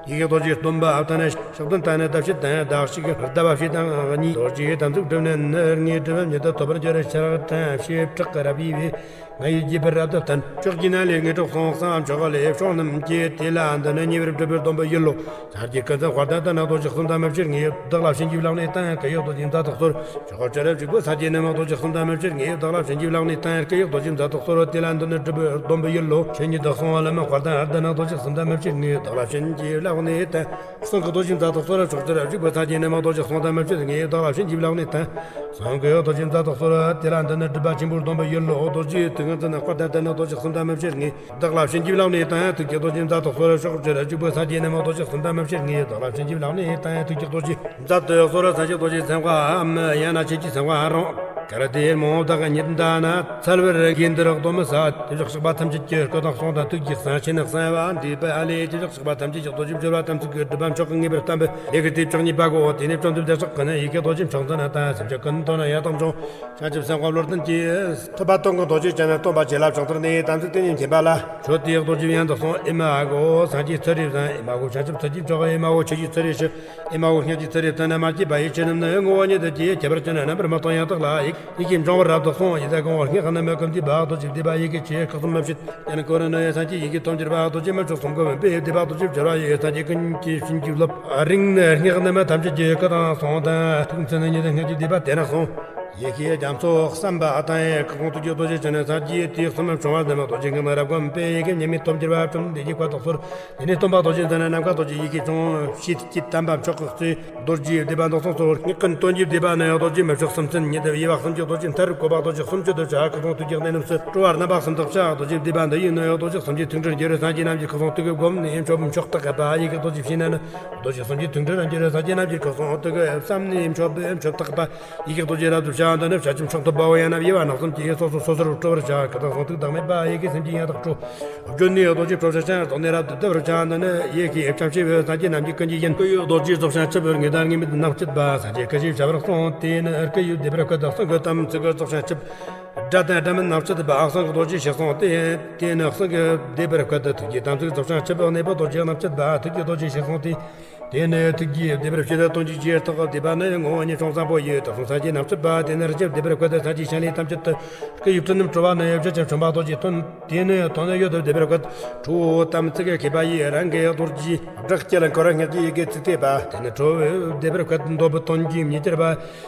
ཡི་གེ་རྡོ་རྗེ་སྟོན་པ་དང་ནི། ཕྱག་དོན་དང་ནི་བརྡ་བྱེད་དང་། བརྡ་གཅིག་བརྡ་བ་བྱེད་དང་གཉིས། རྡོ་རྗེའི་དམ་ཚིག་བསྒྲུབས་ནས་ནི། དངོས་གྲུབ་ཉིད་དུ་ཐོབ་པར་འགྱུར། ཕྱག་དང་བྱེ་བྲག་གི་རབ་དབྱེ་བས། ང་ཡིས་རྒྱས་པར་རབ་ཏུ་བསྟན། ཕྱོགས་ཀྱི་ནང་ལས་དངོས་གྲུབ་གསུམ་གསང་བ་མཆོག་ལས་བྱུང་རྣམས་ཀྱི། དེ་ལ་འདི་ནི་ཉེ་བར་སྒྲུབ་པའི་སྡོམ་པའི་ཡུལ་ལོ། སངས་རྒྱས་སྐུ་མཚན་དཔལ་ལྡན་དང་ནི། རྡོ་རྗེ་གསུམ་དང་མི་ཕྱེད་ལྔས། བདག་ལ་བྱིན་གྱིས་བརླབས་ནས་བསྟན། སྐུ་ཡི་རྡོ་རྗེ་མཛའ་བདག་གསོལ། ཕྱོགས་བཅུར་བཞུགས་པའི་སངས་རྒྱས་རྣམས། རྡོ་རྗེ་གསུམ་དང་མི་ཕྱེད་ལྔས། བདག་ལ་བྱིན་གྱིས་བརླབས་ནས་བསྟན། སྐུ་ཡི་རྡོ་རྗེ་མཛའ་བདག་གསོལ། དེ་ལ་འདི་ནི་སྒྲུབ་པའི་སྡོམ་པའི་ཡུལ་ལོ། ཆོས་ཉིད་དུ་གསང་བ་ལམ་མི་དཔལ་ལྡན་ཨར་ཏེ་ནི། རྡོ་རྗེ་གསུམ་དང་མི་ཕྱེད་ལྔས། བདག་ལ་བྱིན་གྱིས་བརླབས་ནས་བསྟན། གསུང་གི་རྡོ་རྗེ་མཛའ་བདག་གསོལ། ཕྱོགས་བཅུར་བཞུགས་པའི་སངས་རྒྱས་རྣམས། རྡོ་རྗེ་གསུམ་དང་མི་ཕྱེད་ལྔས། བདག་ལ་བྱིན་གྱིས་བརླབས་ནས་བསྟན། གསུང་གི་རྡོ་རྗེ་མཛའ་བདག་གསོལ། དེ་ལ་འདི་ནི་སྒྲུབ་པ་ཆེན་པོའི་སྡོམ་པའི་ཡུལ་ལོ། རྡོ་རྗེའི་ཏིང་ངེ་འཛིན་ནི་དཔལ་ལྡན་ཨར་ཏེ་ནི། རྡོ་རྗེ་གསུམ་དང་མི་ཕྱེད་ལྔས། བདག་ལ་བྱིན་གྱིས་བརླབས་ནས་བསྟན། ཐུགས་ཀྱི་རྡོ་རྗེ་མཛའ་བདག་གསོལ། ཕྱོགས་བཅུར་བཞུགས་པའི་སངས་རྒྱས་རྣམས། རྡོ་རྗེ་གསུམ་དང་མི་ཕྱེད་ལྔས། བདག་ལ་བྱིན་གྱིས་བརླབས་ནས་བསྟན། ཐུགས་ཀྱི་རྡོ་རྗེ་མཛའ་བདག་གསོལ། སངས་རྒྱས་རྡོ་རྗེ་སེམས་དཔའམ། ཡང་ན་ཆོས་ཀྱི་སེམས་དཔའ་རང་། གལ་ཏེ་རྨོངས་བདག་ཉིད་འདའ་ན། འཚལ་བར་དགོས་འདིར་སྡོམ་མི་ཟ། དེ་བཞག་བཤགས་པ་ཐམས་ཅད་ཀྱི། སྐུ་དང་གསུང་དང་ཐུགས་ཀྱི་གསང་། ཆོས་ནི་གསང་བ་འདུས་པ་ལས། དེ་བཞག་བཤགས་པ་ཐམས་ཅད་ཀྱི། རྡོ་རྗེ་སྦྱོར་བ་དམ་ཚིག་གི། སྒྲུབ་པ་མཆོག་གི་ངེས་པར་བསྟན་པའི། ལས་ཀྱི་དེ་བཅུ་གཉིས་པ་གོ། དེ་ནས་བཅོམ་ལྡན་འདས་སོགས་ཀུན་ནི། ཡི་གེ་རྡོ་རྗེ་མཆོག་འཛིན་དང་། སེམས་ཅན་ཀུན་དོན་ཡང་དག་འབྱུང་། བྱང་ཆུབ་སེམས་དཔའ་བློ་ལྡན་གྱིས། ཐུབ་པ་སྟོན་ཀུན་རྡོ་རྗེ་ཅན། སྟོན་པ་བྱེད་ལ་མཆོག་ཐུན་ནི། དམ་ཚིག་དེ་ཉིད་མཁྱེན་པ་ལ། ཆོས་དེའི་རྡོ་རྗེ་ཡང་དག་གསུངས། ཨེ་མ་གོ། སངས་རྒྱས་ཚུལ་ཁྲིམས་བཟང་། ཨེ་མ་གོ། བྱང་ཆུབ་ཐུགས་ཀྱི་མཆོག་ཨེ་མ་གོ། ཆོས་ཀྱི་ཚུལ་ཁྲིམས་ཞི། ཨེ་མ་གོ། སྔགས་ཀྱི་ཚུལ་ཁྲིམས་དོན་ནི་མ་སྐྱེས་པ་ཡི། ཆོས་རྣམས་ནི་ངོ་བོ་ཉིད་དུ་སྐྱེ། ཁྱད་པར་ཅན་རྣམ་པར་མི་རྟོག་ཡང་དག་ལ། ཡི་ ཡི་གེ་འབྱུང་བར་རབ་ཏུ་གསུངས། ཡི་དྭགས་གང་བ་སྔགས་རྣམས་ཀུན་བསྡུས་པ། རྡོ་རྗེ་བཟླས་པ་ཡི་གེ་ཆོས་སྐུ་གསུམ་མི་ཕྱེད། དེ་ནས་འཁོར་ནི་ཡི་སངས་རྒྱས་ཡི་གེ་ཐམས་ཅད་པ། རྡོ་རྗེ་མི་མཆོག་གསུམ་མགོན་པོས་བཟླས་པ། རྡོ་རྗེ་བྱེ་བ་ཡི་སངས་རྒྱས་ཀུན་གྱི་བྱིན་གྱིས་བརླབས། རིང་ནས་སྔགས་རྣམས་ཐམས་ཅད་ཀྱི་སྐུ་དང་གསུངས་དང་། ཐུགས་མཚན་ཉིད་དུ་སྔགས་ཀྱི་བཟླས་པ་དེ་ནས་གསུངས། ཡི་གེ་རྒྱ་མཚོ་བསམ་པ་དང་། སྐུ་གསུང་ཐུགས་ཀྱི་རྡོ་རྗེ་ཅན། སངས་རྒྱས་དུས་གསུམ་འཁྲུངས་པ་རྣམས། རྡོ་རྗེ་སྔགས་རབ་བསྒོམས་པས། ཡི་གེ་ཉི་མའི་སྟོབས་འགྱུར་བ་བཅོམ། བདེ་གཤེགས་ཀྱི་ཐུགས་སྲོལ། དེ་ནས་སྟོན་པ་རྡོ་རྗེ་འཛིན། ནམ་མཁའ་རྡོ་རྗེ་ཡི་གེ་ཆུང་། ཕྱིས་ཀྱི་དམ་པ་མཆོག་གི་སྲོལ། རྡོ་རྗེའི་བཟླས་པ་མདོ་གསུམ་སོགས། སྔགས་ཀུན་དོན་གྱི་བཟླས་པ་ནི། རྡོ་རྗེ་མི་མཆོག་གསུམ་མཚན་ཉིད། དབྱེ་བ་གསུམ་གྱི་རྡོ་རྗེ། མཐར་བཀོད་པ་རྡོ་རྗེ་སུམ་ཅུ་དུ་བྱ། སྐུ་གསུང་ཐུགས་ཀྱི་གནད་རྣམས་སུ། སྤྲོ་བ་རྣམ་པ་གསུམ་དུ་བྱ། རྡོ་རྗེ་བཟླས་པ་འདི་ཡིས་ནི། རྡོ་རྗེ་སུམ་བརྒྱའི་ཐུགས་འགྲོས་འགྱུར། སངས་རྒྱས་རྣམས་ཀྱིས་སྐུ་གསུང་ཐུགས་ཀྱིས་བསྒོམས་ནས། མཆོད་མཆོག་ཏུ་བསྐལ་པ་ཡི་གེ་རྡོ་རྗེ་ཕྱི་ནང་ནི། རྡོ་རྗེ་སུམ་བརྒྱའི་ཐུགས་འགྲོས་རབ་འགྱུར། སངས་རྒྱས་རྣམས་ཀྱིས་སྐུ་གསུང་ཐུགས་ཀྱིས་བསམས་ནས། མཆོད་པས་མཆོག་ཏུ་བསྐལ་པ་ཡི་གེ་རྡོ་རྗེ་རབ་ཏུ་བྱ། འདི་ནི་བྱ་ཁྱིམ་མཆོག་ཏུ་འབབ་པ་ཡིན་ན། དབྱེ་བ་རྣམ་གསུམ་གྱིས་སོ་སོ་སོ་སོར་སྤྲོ་བར་བྱ། སྐུ་དང་གསུང་ཐུགས་བདག་མེད་པ་ཡི་གེ་སེམས་ཀྱི་ཡང་དག་སྤྲོ། བརྗོད་ནས་རྡོ་རྗེ་སྤྲོ་བྱ་ཞིང་། རྫོགས་ནས་རབ་ཏུ་བཟླ་བར་བྱ། འདི་ནི་ཡི་གེ་ཅན་ཞེས་པའི་སངས་རྒྱས་རྣམས་ཀྱི་ཀུན་གྱི་ཡིན། སྐུ་ཡི་རྡོ་རྗེ་རྫོགས་བྱང་ཆུབ་པར་ངེས་དང་ངེས་མེད་རྣམ་བཅད་པ། སངས་རྒྱས་སྐུ་ཞེས་བྱ་བར་གསུངས། དེས་ནི་སྐུ་ཡི་བཟླས་པར་བཀོད་དུ། གསུང་གི་དམ་ཚིག་རྫོགས་བྱང་ཆུབ། སྒྲ་དང་སྒྲ་མིན་རྣམ་བཅད་པ། གསུང་གི་རྡོ་རྗེ་ཞེས་གསུངས་ཏེ། དེས་ནི་གསུང་གི་བཟླས་པར་བཀོད་དུ། ཐུགས་ཀྱི་དམ་ཚིག་རྫོགས་བྱང་ཆུབ། གནས་པ་རྡོ་རྗེ་རྣམ་བཅད་པ། ཐུགས་ཀྱི་རྡོ་རྗེ་ཞེས་གསུངས་ཏེ། དེ་ནི་ཐུགས་ཀྱི་བཟླས་པར་བྱེད་དུ། དོན་གྱི་རྗེས་ཐོགས་བཟླས་པ་ནི། ངོ་བོ་ཉིད་ཆུང་བཟང་པོ་ཡི། དུག་གསུམ་སངས་རྒྱས་རྣམ་བཅད་པ། དེ་ནི་རིན་ཆེན་བཟླས་པར་བཀོད་དུ། སངས་རྒྱས་བྱིན་རླབས་ཐམས་ཅད་དུ། སྐུ་ཡི་སྤྲིན་རྣམས་སྤྲོ་བ་ནི། བརྗོད་ཅིང་མཆོད་པ་རྡོ་རྗེ་སྟོན། དེ་ནི་དོན་ནི་ཡོད་དུ་བཟླས་པར་བཀོད། ཁྲོ་བོ་དམ་ཚིག་མཁས་པ་ཡིས། རང་གི་རྡོ་རྗེའི་བྲག་དཀྱིལ་འཁོར། སྔགས་ཀྱི་ཡི་གེ་ཚིག་བཟླས་པ། དེ་ནི་ཁྲོ་བོས་བཟླས་པར་བཀོད། འདོད་པའི་དོན་གྱི་མྱི་གྱུར་པ།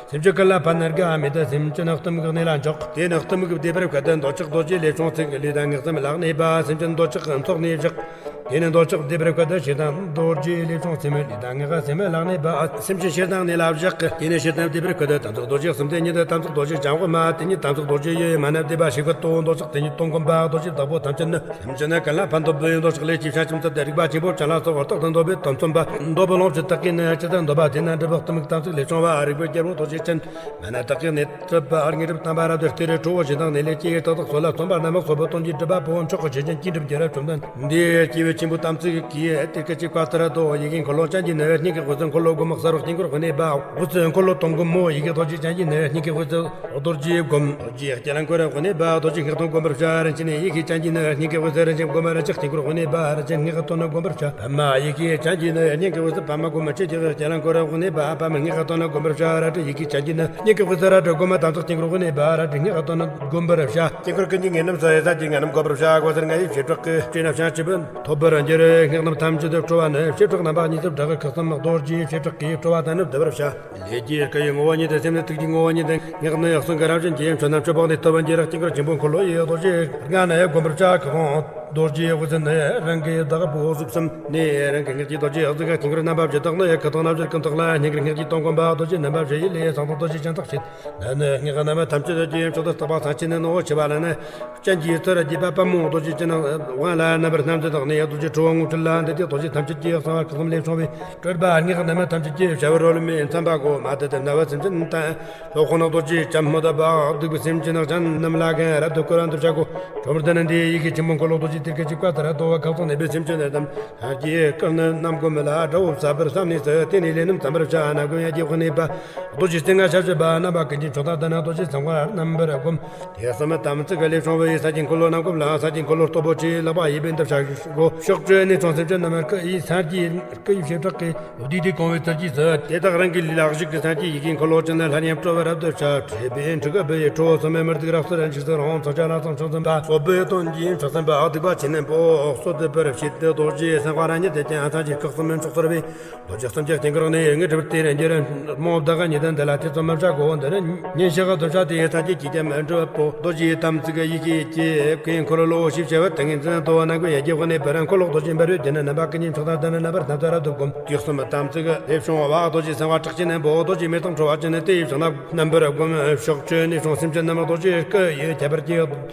སེམས་ཅན་ཀུན་ལ་ཕན་ནུས་ཀྱི་མེད་དུ། སེམས་ཅན་གཏི་མུག་གནས་ལ་འཇོག། དེ་ནི་གཏི་མུག་བཟླས་པར་བཀོད། འདོད་ཆགས་རྡོ་རྗེ་ལས་བྱུང་ཚིག། ལུས་དང་ངག་སེམས་ལག་ནས་པ། སེམས་ཅན་འདོད་ཆགས་ཚོགས་ནས་བཞག། དེ་ནི་འདོད་ཆགས་བཟླས་པར་བཀོད། ཞེ་སྡང་རྡོ་རྗེ་ལས་བྱུང་ཚིག། ལུས་དང་ངག་སེམས་ལག་ནས་པ། སེམས་ཅན་ཞེ་སྡང་གནས་ལ་བཞག། དེ་ནི་ཞེ་སྡང་བཟླས་པར་བཀོད། དམ་ཚིག་རྡོ་རྗེ་གསུམ་ལྡན་ཉིད། དམ་ཚིག་རྡོ་རྗེ་འཆང་དབུ་མ། དེ་ཉིད་དམ་ཚིག་རྡོ་རྗེ་ཡི་མ་ཎི་བཟླས་པ། ཞིག་པའི་གཏོར་འདོད་ཆགས་དེ་ཉིད་གཏོང་བསྒོམ་པ། རྡོ་རྗེ་བདག་པོ་ཐམས་ཅད་ནི། སེམས་ཅན་ནི་ཀུན་ལ་ཕན་འདོད་པའི། འདོད་ཆགས་ལས་སྐྱེས་བྱ་ཁྱིམ་ཚད་དེ། རིག་པ་ཆེན་པོ་ཅན་ལ་སོགས། རྟག་ཏུ་འདོད་པའི་དོན་མཚོན་པ། འདོད་པའི་ལོངས་སྤྱོད་དག་གིས་ནི། ཇི་ལྟར་འདོད་པ་དེ་ན་འགྲུབ་པའི་གཏི་མུག་དམ་ཚིག་ལས་བྱུང་བ། རིག་པའི་རྒྱལ་པོ་རྡོ་རྗེ་ཅན། མ་ཎི་དག་གིས་ནི་སྒྲུབ་པ། དངོས་གྲུབ་དམ་པ་རབ་ཏུ་སྟེར། ཁྲོ་བོ་ཞེ་སྡང་ནད་ལས་སྐྱེས། རྟག་ཏུ་གསོད་ལ་བརྩོན་པ་རྣམས། གསོད་པའི་དོན་གྱིས་སྒྲུབ་པ་པོ། མཆོག་གི་ཆོས་ཅན་ཀྱིས་འགྲུབ་ཀྱི་རབ་བཅོམ་ལྡན་འདས། སྐྱེས་བུ་ཆེན་པོའི་དམ་ཚིག་གིས་དེ་སྐད་ཅེས་བཀའ་སྩལ་ཏོ། ཡི་གེ་འཁོར་ལོ་ཅན་གྱི་ནི། སྙིང་གི་དབུས་སུ་འཁོར་ལོ་བསྒོམ། གསལ་བའི་དཀྱིལ་འཁོར་དབུས་ནས་པ། དབུས་སུ་འཁོར་ལོ་སྟོང་བསྒོམ་མོ། ཡི་གེ་རྡོ་རྗེ་ཅན་གྱི་ནི། སྙིང་གི་དབུས་སུ་རྡོ་རྗེ་བསྒོམ། རྡོ་རྗེ་དཀྱིལ་འཁོར་དབུས་ནས་པ། རྡོ་རྗེ་སྔགས་དང་བསྒོམ་པར་བྱ། རིན་ཆེན་ནི་ཡི་གེ་ཅན་གྱི་ནི། སྙིང་གི་དབུས་སུ་རིན་ཆེན་བསྒོམ། རིན་ཆེན་དཀྱིལ་འཁོར་དབུས་ནས་པ། རིན་ཆེན་སྔགས་དང་བསྒོམ་པར་བྱ། པདྨ་ཡི་གེ་ཅན་གྱི་ནི། སྙིང་གི་དབུས་སུ་པདྨ་བསྒོམ། ཆོས་ཀྱི་དཀྱིལ་འཁོར་དབུས་ནས་པ། པདྨ་སྔགས་དང་བསྒོམ་པར་བྱ། རལ་གྲི་ཡི་གེ་ཅན་གྱི་ནི། སྙིང་གི་དབུས་སུ་རལ་གྲི་བསྒོམ། དམ་ཚིག་དཀྱིལ་འཁོར་དབུས་ནས་པ། རལ་གྲི་སྔགས་དང་བསྒོམ་པར་བྱ། དཀྱིལ་འཁོར་ཀུན་གྱི་ངོས་རྣམས་སུ། ཡེ་ས་ཀྱི་ངོས་རྣམས་བསྒོམ་པར་བྱ། བགོ་སེར་ལྔ་ཡི་བྱེ་བྲག་གིས། སྤྲིན་ནག་བྱང་ཆུབ་ཐོབ་པར་འགྱུར། སྔགས་རྣམས་ཐམས་ཅད་དུ་སྤྲོ་བ་ནི། བྱེ་བྲག་རྣམ་པ་གཉིས་སུ་བསྒྲགས། ཁུ་སིམ་རྡོ་རྗེའི་བྱེ་བྲག་གིས། སྤྲོ་བ་དང་ནི་བསྡུ་བར་བྱ། ལས་ཀྱི་སྐུ་ཡི་ངོ་བོ་ཉིད་དུ། སེམས་ནི་ཐུགས་ཀྱི་ངོ་བོ་ཉིད་དུ། སྔགས་ནི་གསུང་གི་རང་བཞིན་གྱིས། མཆོད་རྣམས་མཆོད་པོ་ནི་ཐོབ་པར་འགྱུར། དཀྱིལ་འཁོར་ཆེན་པོའི་འཁོར་ལོ་ཡི། རྡོ་རྗེ་ལྔ་ནི་བསྒོམ་པར་བྱ། ཁུ་སིམ་རྡོ་རྗེའི་དབུས་སུ་ནི། རང་གི་བདག་པོ་གཟུགས་གསུམ་ནི། རང་གི་སྔགས་ཀྱི་རྡོ་རྗེ་གཟུགས། དཀྱིལ་འཁོར་རྣམ་པ་བཞི་དག་ནི། ཁུ་དང་རྣམ་བཞི་ཀུན་བཏགས་ལ། སྙིང་གར་སྔགས་ཀྱི་དོན་བསྒོམ་པ། རྡོ་རྗེ་རྣམ་པ་བཞི་ཡི་ལས། གསང་སྔགས་རྡོ་རྗེ་ཅན་དག་བྱེད། འདི་ནི་སྔགས་རྣམས་ཐམས་ཅད་ཀྱི། མཆོག་ཏུ་རྟག་པ་སངས་རྒྱས་ནི། ནོ་ཆེ་བ་ལ་ནི། ཅན་གྱི་ཚུལ་རྒྱས་པ་པདྨོ་རྡོ་རྗེ་ཅན། དབང་ལ་རྣམ་པར་སྣང་མཛད་དག་ནི། རྡོ་རྗེ་ཁྲོ་བོ་དངོས་སྤྲུལ་ལ། འདི་དེ་རྡོ་རྗེ་ཐམས་ཅད་ཀྱི། གསང་བ་སྐུ་གསུམ་ལས་བྱུང་བའི། སྤྲུལ་པ་སྔགས་རྣམས་ཐམས་ཅད་ཀྱི། བྱ་བའི་རོལ་མོས་འཚམས་པ་གོ། མ་ཏི་ཏི་རྣ་བའི་སེམས་ཅན་དང་། སློབ་དཔོན་རྡོ་རྗེ་ཅན་མོ་དག་པ། སྡིག་པའི་སེམས་ཅན་ཅན་རྣམས་ལ་གང་། རབ་ཏུ་བསྐུལ་བ་འདི་བྱ་གོ། ཁྲོ་མོར་ལྡན་ནི་འདི་ཡི་གེ་ཆེན་པོ་འཁོར་ལོ་རྡོ་རྗེ་གཏེར་ཁ་ཅིག་བཀའ་ལྟར་དོ། ཁ་སང་གནས་པའི་སེམས་ཅན་རྣམས། ཧ་ཀྱི་ཀུན་ནི་རྣམ་བསྒོམས་ལ། དགྲ་བོ་བསད་པར་བསམ་ནས་སུ། དེ་ནས་ལས་རྣམས་བརྩམ་པར་བྱ། རྣམ་ཀུན་ཡ་གྱི་དབུས་ནས་པ། རྡོ་རྗེ་རྩེ་ལྔ་ཞབས་ཕྱི་པ། རྣམ་པ་ཀུན་གྱི་མཆོག་དང་ལྡན། རྡོ་རྗེ་གསང་བ་རྣམ་པར་བསྒོམ། དེ་གསུམ་དམ་ཚིག་ལས་བྱུང་བའི། ས་གི་འཁོར་ལོ་རྣམ་བསྒོམས་ལ། ས་གི་འཁོར་ལོ་སྟོབས་པོ་ཆེ། ལག་པ་གཡས་པས་འདི་བྱ་གོ། ཕྱོགས་བཅུའི་གནས་སུ་སེམས་ཅན་རྣམས། སྐུ་ཡི་སངས་རྒྱས་སྐུ་ཡི་བྱེ་བྲག་གིས། བསྡུས་ཏེ་གང་བའི་ཚུལ་གྱིས་སུ། དེ་དག་རང་གི་ལུས་ལ་གཞུག་གི། སངས་རྒྱས་ཡི་གེ་འཁོར་ལོ་ཅན། ལྷ་ཉིད་སྤྲོ་བའི་རབ་ཏུ་བྱ། ཁྲོས་པའི་ཁྲུ་གུ་བུ་ཡི་ཁྲོ་བོ་སུ། མེ་མུར་ཏིག་རབ་སུ་ར། འཇིགས་སུ་རུང་ཚོགས་བརྒྱ་ལ་སོགས་མཆོག་གསུམ་པ། སོགས་པའི་དོན་གྱི་མཆོག་གསུམ་པ། སྡིག་པ་ཆེ་ནི་པོ་གསོད་པར་བྱེད་དུ། རྡོ་རྗེ་གསང་བ་རང་ཉིད་དེ་ཀྱང་། སངས་རྒྱས་སྐུ་གསུམ་མཆོག་གསོལ་བའི། རྡོ་རྗེ་གསུམ་གྱི་དཀྱིལ་འཁོར་ནི། དངོས་གྲུབ་སྟེར་འགྱུར། མོ་བདག་ཉིད་དུ་འདི་ལ་ཐེ་ཚོམ་མི་བྱ་གོ། འདི་ནི་ཉིན་ཞག་གདུལ་བྱ་དེ། སངས་རྒྱས་ཀྱིས་ཀྱང་མི་འགྲུབ་པོ། རྡོ་རྗེའི་དམ་ཚིག་ཡི་གེ་ཀྱེ་ཀའི་འཁོར་ལོ། ཞེས་བྱ་བའི་ཏིང་ངེ་འཛིན་དུ། རྣམ་ཀུན་ཡ་གྱི་དབུས་ནས་པར། འཁོར་ལོ་རྡོ་རྗེ་འབར་བའི་རྒྱུད་ནི། རྣམ་པ་ཀུན་གྱི་མཆོག་དང་ལྡན་ནི། རྣམ་པར་སྣང་མཛད་རབ་ཏུ་བསྒོམ། དུས་གསུམ་དམ་ཚིག་ལས་བྱུང་བ། རྡོ་རྗེ་གསང་བ་གྲགས་ཆེན་པོ། རྡོ་རྗེ་མེ་དང་འཕྲོ་བ་ཅན་ནི། དེ་ཡི་བྱིན་རླབས་རྣམ་པར་བསྒོམ། ཕྱོགས་བཅུའི་གནས་སུ་སེམས་ཅན་རྣམས། རྡོ་རྗེའི་སྐུ་ཡིས་ཁྱབ་པར་བགྱི།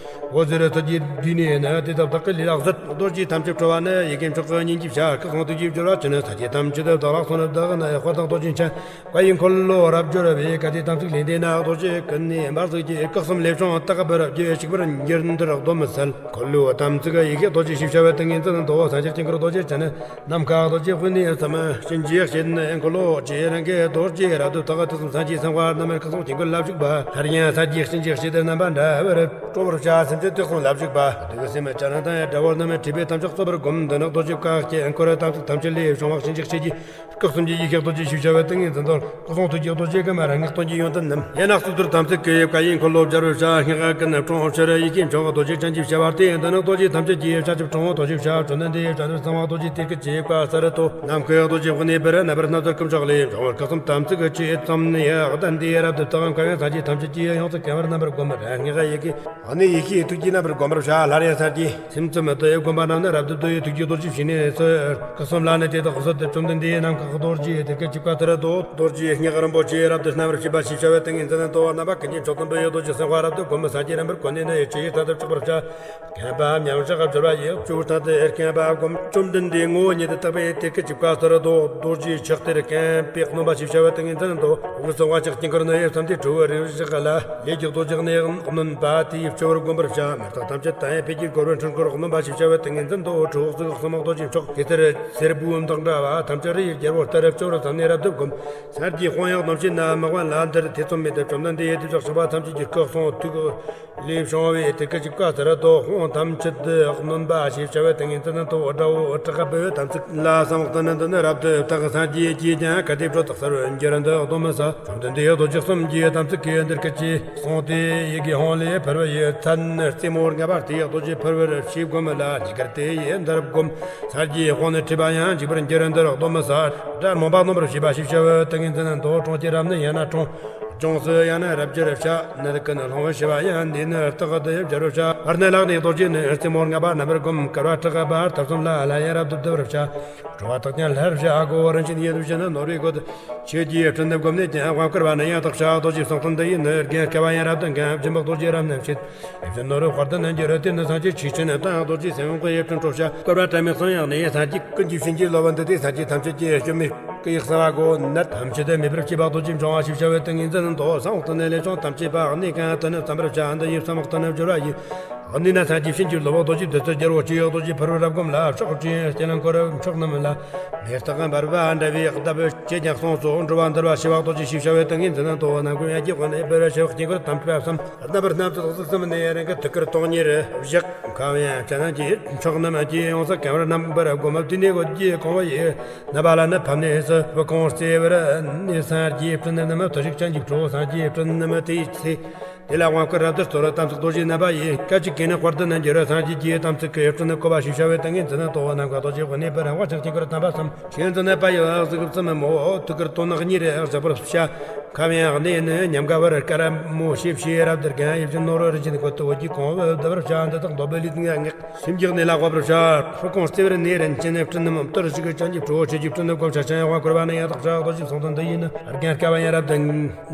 འོད་ཟེར་ཚུལ་གྱིས་བསྡུས་ནས་ནི། དེ་དག་བདག་གི་ལུས་ལ་གཟིགས། རྡོ་རྗེ་ཐམས་ཅད་ཁྲོ་བ་ནི། ཡི་གེ་མཆོག་གི་སྙིང་གི་ཞལ། སྐུ་གསུང་ཐུགས་ཀྱི་སྦྱོར་བ་ཅན། སངས་རྒྱས་ཐམས་ཅད་དུ་བདག་ལ་གསོལ་ནི་བདག་ནི། དཔལ་དང་རྡོ་རྗེ་འཆང་བ་ཡི་འཁོར་ལོ་རབ་སྦྱོར་བའི། བཀའ་དྲིན་དམ་ཚིག་ལས་འདས་ན། རྡོ་རྗེ་ཀུན་ནས་འབར་ཚུལ་གྱིས། སྐུ་གསུམ་ལས་བྱུང་དག་པར་བགྱི། གཅིག་པུར་འགྱུར་འདིར་གདོན་མི་སེལ། འཁོར་ལོའི་དམ་ཚིག་ཡི་གེ་རྡོ་རྗེ། ཞེས་བྱ་བའི་ཏིང་ངེ་འཛིན་དུ། སངས་རྒྱས་དཀྱིལ་འཁོར་རྡོ་རྗེ་ཅན། ནམ་མཁའ་རྡོ་རྗེ་དབུས་ནས་བརྩམས། གཤིན་རྗེའི་གཤེད་ནི་འཁོར་ལོ་ཆེ། རང་གི་རྡོ་རྗེ་རབ་ཏུ་དག། དུས་གསུམ་སངས་རྒྱས་གསང་བ་རྣམས། སྐུ་གསུང་དཀྱིལ་འཁོར་ལ་བཞུགས་པ། སླར་ཡང་སངས་རྒྱས་གཤིན་རྗེའི་གཤེད་དེ་རྣམ་པ་འདྲ་བར། སྤྲོ་བར་བྱ། སེམས་ཅན་དུས་གསུམ་ལ་བཞུགས་པ། སྡིག་པའི་སེམས་ཅན་ཅན་རྣམས་དང་། དགྲ་བོ་རྣམས་སྒྲིབ་པའི་དམ་ཆོས་རྩོད་པར་བསྒོམ། འདི་ནི་རྡོ་རྗེ་བཀའ་བརྒྱད། འཁོར་བའི་དམ་ཚིག་ཐམས་ཅད་ལས་བྱུང་བ་གཤིན་རྗེ་གཤེད་ཀྱི་སྐུ་གསུམ་གྱི་ཡེ་ཤེས་རྡོ་རྗེ་ཞིབ་བྱ་བའི་ཏིང་ངེ་འཛིན་ཏོ། སྐུ་གསུང་ཐུགས་ཀྱི་རྡོ་རྗེ་ཀུན་མ་རང་ངེས་སྟོང་གི་ཡོན་ཏན་རྣམས། ཡང་ན་གཙུག་ཏོར་དམ་ཚིག་གི་བཀའ་ཡི་འཁོར་ལོ་སྦྱར་བར་བྱ། སྙིང་ག་ཀུན་ནས་འཁྲུངས་ཕྱིར་ཡེ་ཤེས་འབྱུང་བ་རྡོ་རྗེ་ཅན་གྱི་བྱ་བ་སྟེ། འདི་ནི་རྡོ་རྗེ་ཐམས་ཅད་ཀྱི་བྱ་ཆུབ་འཁྲུངས་བ་རྡོ་རྗེ་བྱ། བཅོམ་ལྡན་འདས་བྱང་ཆུབ་སེམས་དཔའ་རྡོ་རྗེ་གཏེར་གྱི་བྱེ་བ་ས་རུ་ཏོ། ནམ་མཁའི་རྡོ་རྗེ་དབུ་ནས་འབར་རྣམ་པར་སྣང་མཛད་སྐུ་མཆོག་ལས། འབྱུང་བ་སྐུ་གསུམ་དམ་ཚིག་གི་ཆོས་ཙམ་ནི་ཡང་ལྡན་ཏེ། རབ་ཏུ་བརྟག་མཁས་པས་སངས་རྒྱས་ཐམས་ཅད་ཀྱིས། ཡོངས་སུ་གང་བར་རྣམ་པར་བསྒོམ་པར། སྙིང་ག་ཡེ་ཤེས་ཐུགས་ཀྱི་རྣམ་པར་བསྒོམ་པར་བྱ། སླར་ཡང་སངས་རྒྱས་སེམས་ཙམ་དུ་བསྒོམ་པ་རྣམས་ནི། རབ་ཏུ་བསྡུ་བའི་ཐུགས་ཀྱི་རྡོ་རྗེ་ཕྱི་ནས་སུ། སྐུ་གསུམ་ལ་ནི་དེ་དག་གསོལ་ཏེ། བཅོམ་ལྡན་འདས་ནམ་མཁའ་རྡོ་རྗེ་གཏེར་གྱི་བྱེ་བ་ས་རུ་ཏོ། རྡོ་རྗེ་སྙིང་ག་རིན་པོ་ཆེ་རབ་ཏུ་རྣམ་པར་ཕྱེ་བ་ཞིབ་བྱ་བའི་ཏིང་ངེ་འཛིན་ཏོ། རྣམ་པ་ཀུན་གྱི་མཆོག་ཏུ་འབུལ་བའི་རྡོ་རྗེ་སེམས་དཔའ་རབ་ཏུ་བསྒོམ། སངས་རྒྱས་རྣམ་པར་བསྒོམས་ནས་ནི། ཆོས་ཀྱི་མཐར་ཐུག་ཆགས་པར་བྱ། མཁས་པ་མཉམ་བཞག་སྦྱོར་བ་ཡི། སྤྱོད་པའི་སྟེང་དུ་མཁས་པ་བསྒོམ། བཅོམ་ལྡན་འདས་ངོ་བོ་ཉིད་དུ་བརྟགས་པའི་གཏེར་གྱི་བྱེ་བ་ས་རུ་ཏོ། རྡོ་རྗེ་ཕྱག་གཏེར་བརྐྱང་པས་གནོན་པ་ཞིབ་བྱ་བའི་ཏིང་ངེ་འཛིན་ཏོ། དབུས་སུ་དབང་ཕྱུག་དཀྱིལ་འཁོར་ནི། བསམ་གཏན་ཁྲོ་བོའི་རིགས་བཞག་ལ། ལས་ཀྱི་རྡོ་རྗེ་གནས་གནོན་པ་དེ་ཡི་སྤྱོད་པར་བསྒོམ་པར་བྱ། མི་རྟག་ཐམས་ཅད་དང་ཡང་འཕེལ་གྱི་སྒོ་རུ་འཕྲུལ་འཁོར་གནོན་པ་ཞིབ་བྱ་བའི་ཏིང་ངེ་འཛིན་ཏོ། ཁྲོ་བོ་གཙུག་གསུམ་རྡོ་རྗེ་མཆོག་གེ་སར་སེར་པོའི་མདངས་འདྲ་བ་ཐམས་ཅད་རི་ཡི་རྒྱལ་པོ་ལྟར་སྤྱོད་པར་བསམས་ནས་རབ་ཏུ་བསྒོམ། སངས་རྒྱས་དཔང་ཡང་གནོད་བྱེད་ན། མི་དབང་ལ་འདིར་ཐེ་ཚོམ་མེད་དེ། བཅོམ་ལྡན་འདས་ཡེ་དུ་ཕྱག་བྱ་བ་ཐམས་ཅད་ཀྱི་སྐུ་གསུང་ཐུགས་ལས་བྱུང་བའི་གཏེར་གྱི་བྱེ་བ་ས་རུ་ཏོ། དཔུང་ཐམས་ཅད་དུ་གནོན་པ་ཞེས་བྱ་བའི་ཏིང་ངེ་འཛིན་ཏོ། དགྲ་བོ་དྲེགས་པའི་དམ་ཚིག་ལ་གསང་བ་ལྟར་ནི་འདི་ནི་རབ་ཏུ་བརྟགས། སངས་རྒྱས་ཀྱིས་ཀྱང་གལ་ཏེ་སྤྲོ་བརྟག་ས་རུ་འགྱུར་འདི་གདོན་མི་ཟ། བཅོམ་ལྡན་འདས་རྡོ་རྗེ་གསུམ་གྱི་དམ་ཚིག་གི་གཏེར་གྱི་བྱེ་བ་སོང་སྟེ་ཡི་གེ་ཧོང་ལས་ཕུར་བུ་ཡི་མཚན་རྩེ་མོ་ལྔ་པ་སྟེ། རྡོ་རྗེ་ཕུར་བུར་ཞེས་བསྒོམ་ལ། རྙེད་དཀར་དེ་ཡི་འདི་རབ་བསྒོམ། སངས་རྒྱས་དཔུང་ནི་འཁྲུད་པ་ཡང་འཇིག་པར་འགྱུར་འདི་གདོན་མི་ཟ། དགྲ་རྨོངས་པ་གནོན་པར་བྱེད་པ་ཞིབ་བྱ་བའི་ཏིང་ངེ་འཛིན་ཏོ། གྲོང་ཁྱེར་རབ་ནི་ཡང་ན་གྲོང་། ལྗོངས་སུ་ཡང་ན་རབ་འགྱུར་བྱ། ནད་ཀུན་སློང་བར་བྱེད་པ་ཡང་འདི་ནི་རྟག་ཏུ་འབྱར་བར་བྱ། བར་ནི་ལག་ནས་རྡོ་རྗེ་ནི། རྩེ་མོ་ལྔ་པ་རྣམ་པར་བསྒོམ། བསྐལ་པ་དྲེགས་པ་ཐབས་གསུམ་ལ། སླར་ཡང་རབ་ཏུ་བསྡུ་བར་བྱ། འགྲོ་བ་དག་ཀྱང་སླར་བྱ་སྒོ། རིན་ཆེན་ཡེ་ཤེས་ནོར་བུའི་སྒོ་དུ། ཆོས་ཀྱི་སྤྲིན་དུ་བསྒོམས་ནས་ཀྱང་། དབང་བསྐུར་བ་ནི་ཡང་དག་བྱ། རྡོ་རྗེ་གསུང་རྟེན་འདི་ཡི་ནི། རྒྱན་བསྐལ་པ་ཡང་རབ་ཏུ་འགེངས། སྦྱིན་པ་རྡོ་རྗེ་རབ་རྣམ་བསྐྱེད། ཡིད་བཞིན་ནོར་བུ་དཔལ་དུ་ནི་འགྱུར། དེ་ནི་སངས་རྒྱས་ཆོས་ཅན། དང་རྡོ་རྗེ་སེམས་དཔའི་ཡིད་བཞིན་སྤྲོ་བྱ། བསྐལ་པ་དྲི་མེད་གསུང་དབྱངས་ནི། སངས་རྒྱས་ཀུན་གྱི་བྱིན་གྱིས་རློབ་པ་འདི་སྟེ། སངས་རྒྱས་ཐམས་ཅད་ཀྱི་སྐྱོན་མེད་སྐུ་ཡི་གསང་བ་སྒོ་ནས། ཐམས་ཅད་དུ་མེད་པར་སྐྱེས་པ་རྡོ་རྗེ་འཆང་བ་ཞེས་བྱ་བའི་ཏིང་ངེ་འཛིན་ཏོ། གསང་བ་ལྟར་ནི་ལས་བྱུང་ཐམས་ཅད་པ། གནས་གང་དུ་ནི་བརྩམ་པར་བྱ། འདི་ཡི་བསམ་དཔག་ཏུ་ནི་སྦྱོར་བ་ཡིས། གནས་ན་སངས་རྒྱས་བྱིན་གྱིས་རློབ་པ་རྡོ་རྗེ་བདུད་རྩི་རྒྱལ་པོ་སྤྱི་ཡི་རྡོ་རྗེ་ཕུར་བུ་རབ་བསྒོམས་ལ། ཕྱོགས་བཅུའི་རྒྱ་ལམ་འཁོར་མཆོག་རྣམས་ལ། མེ་སྟག་འབར་བ་འདྲ་བའི་ལྟ་བུ་བྱས་ཀྱང་གསུངས་སོ། འགྲོ་བ་འདུལ་བ་ཞི་བ་རྡོ་རྗེ་ཞེས་བྱ་བའི་ཏིང་ངེ་འཛིན་ཏོ། རྣམ་ཀུན་ཡ་གྱི་དབུས་ནས་འབར་བའི་ཞི་བ་དཀྱིལ་འཁོར་དམ་པ་བསམ། རྣམ་པར་སྣང་མཛད་གཟུགས་གསུམ་ནི། རང་གི་ཐུགས་ཀར་སྟོང་ཉིད་བཞག་ཁམས་ཡང་ཅན་གྱི་མཆོག་རྣམས་ཀྱིས། ཡོངས་སུ་གང་བར་རྣམ་པར་བསྒོམ། དེ་ནས་འོད་ཀྱི་གོང་བུ་ཡི། རྣམ་པ་ལ་ནི་ཕབ་ནས་སུ། བུ་གོང་རྩེ་བར་ནི། སངས་རྒྱས་སྤྲིན་རྣམས་ཐོར་ཞིག་ཅན་གྱི་ཁྲོ། སངས་རྒྱས་སྤྲིན་རྣམས་དེའི་ཚེ། དེ་ལ་དབང་བསྐུར་རབ་ཏུ་སྩོལ། དམ་ཚིག་རྡོ་རྗེ་རྣམ་པ་ཡིས། སྐད་ཅིག་གིས་ནི་དཔལ་དུ་ནི་འགྱུར། སངས་རྒྱས་ཀྱི་དམ་ཚིག་གི་སྤྲིན་བཀོད་པ་ཞེས་བྱ་བའི་ཏིང་ངེ་འཛིན་ཏོ། ནམ་མཁའ་རྡོ་རྗེ་དབུས་ནས་འབར། དབང་ཕྱུག་དཀྱིལ་འཁོར་དམ་པ་བསམ། མཁྱེན་བརྩེ་ནི་དཔལ་ཡུལ་གཟུགས་གསུམ་མོ། ཐུགས་ཀར་དོན་སྣང་གཉིས་རེ་བཞག་པར་བྱ། ཁམས་ཡངས་གནས་ནི་ཉམས་དགའ་བར། དཀར་མོ་ཞེས་བྱའི་རབ་ཏུ་བརྒྱན། ཡིད་བཞིན་ནོར་བུ་རིན་ཆེན་ཀུན་ཏུ་འོད་ཀྱི་གོང་བུ་བསྡུ་བར་བྱ། འདི་དག་འདོད་པའི་ལུས་ངག་སེམས་ཀྱི་གནས་ལ་དབབ་པར་བྱ། ཕུ་གོང་རྩེ་བར་ནི་རིན་ཆེན་སྤྲིན་རྣམས་ཐོར་ཞིག་ཅན་གྱི་ཁྲོ། ཆོས་ཀྱི་སྤྲིན་དུ་བསྒོམ། ཕྱག་ཆེན་དབང་བསྐུར་བ་ནི་ཡང་དག་བྱ། རྡོ་རྗེ་གསུང་རྟེན་འདི་ཡི་ནི། རྒྱན་བསྐལ་པ་ཡང་རབ་ཏུ་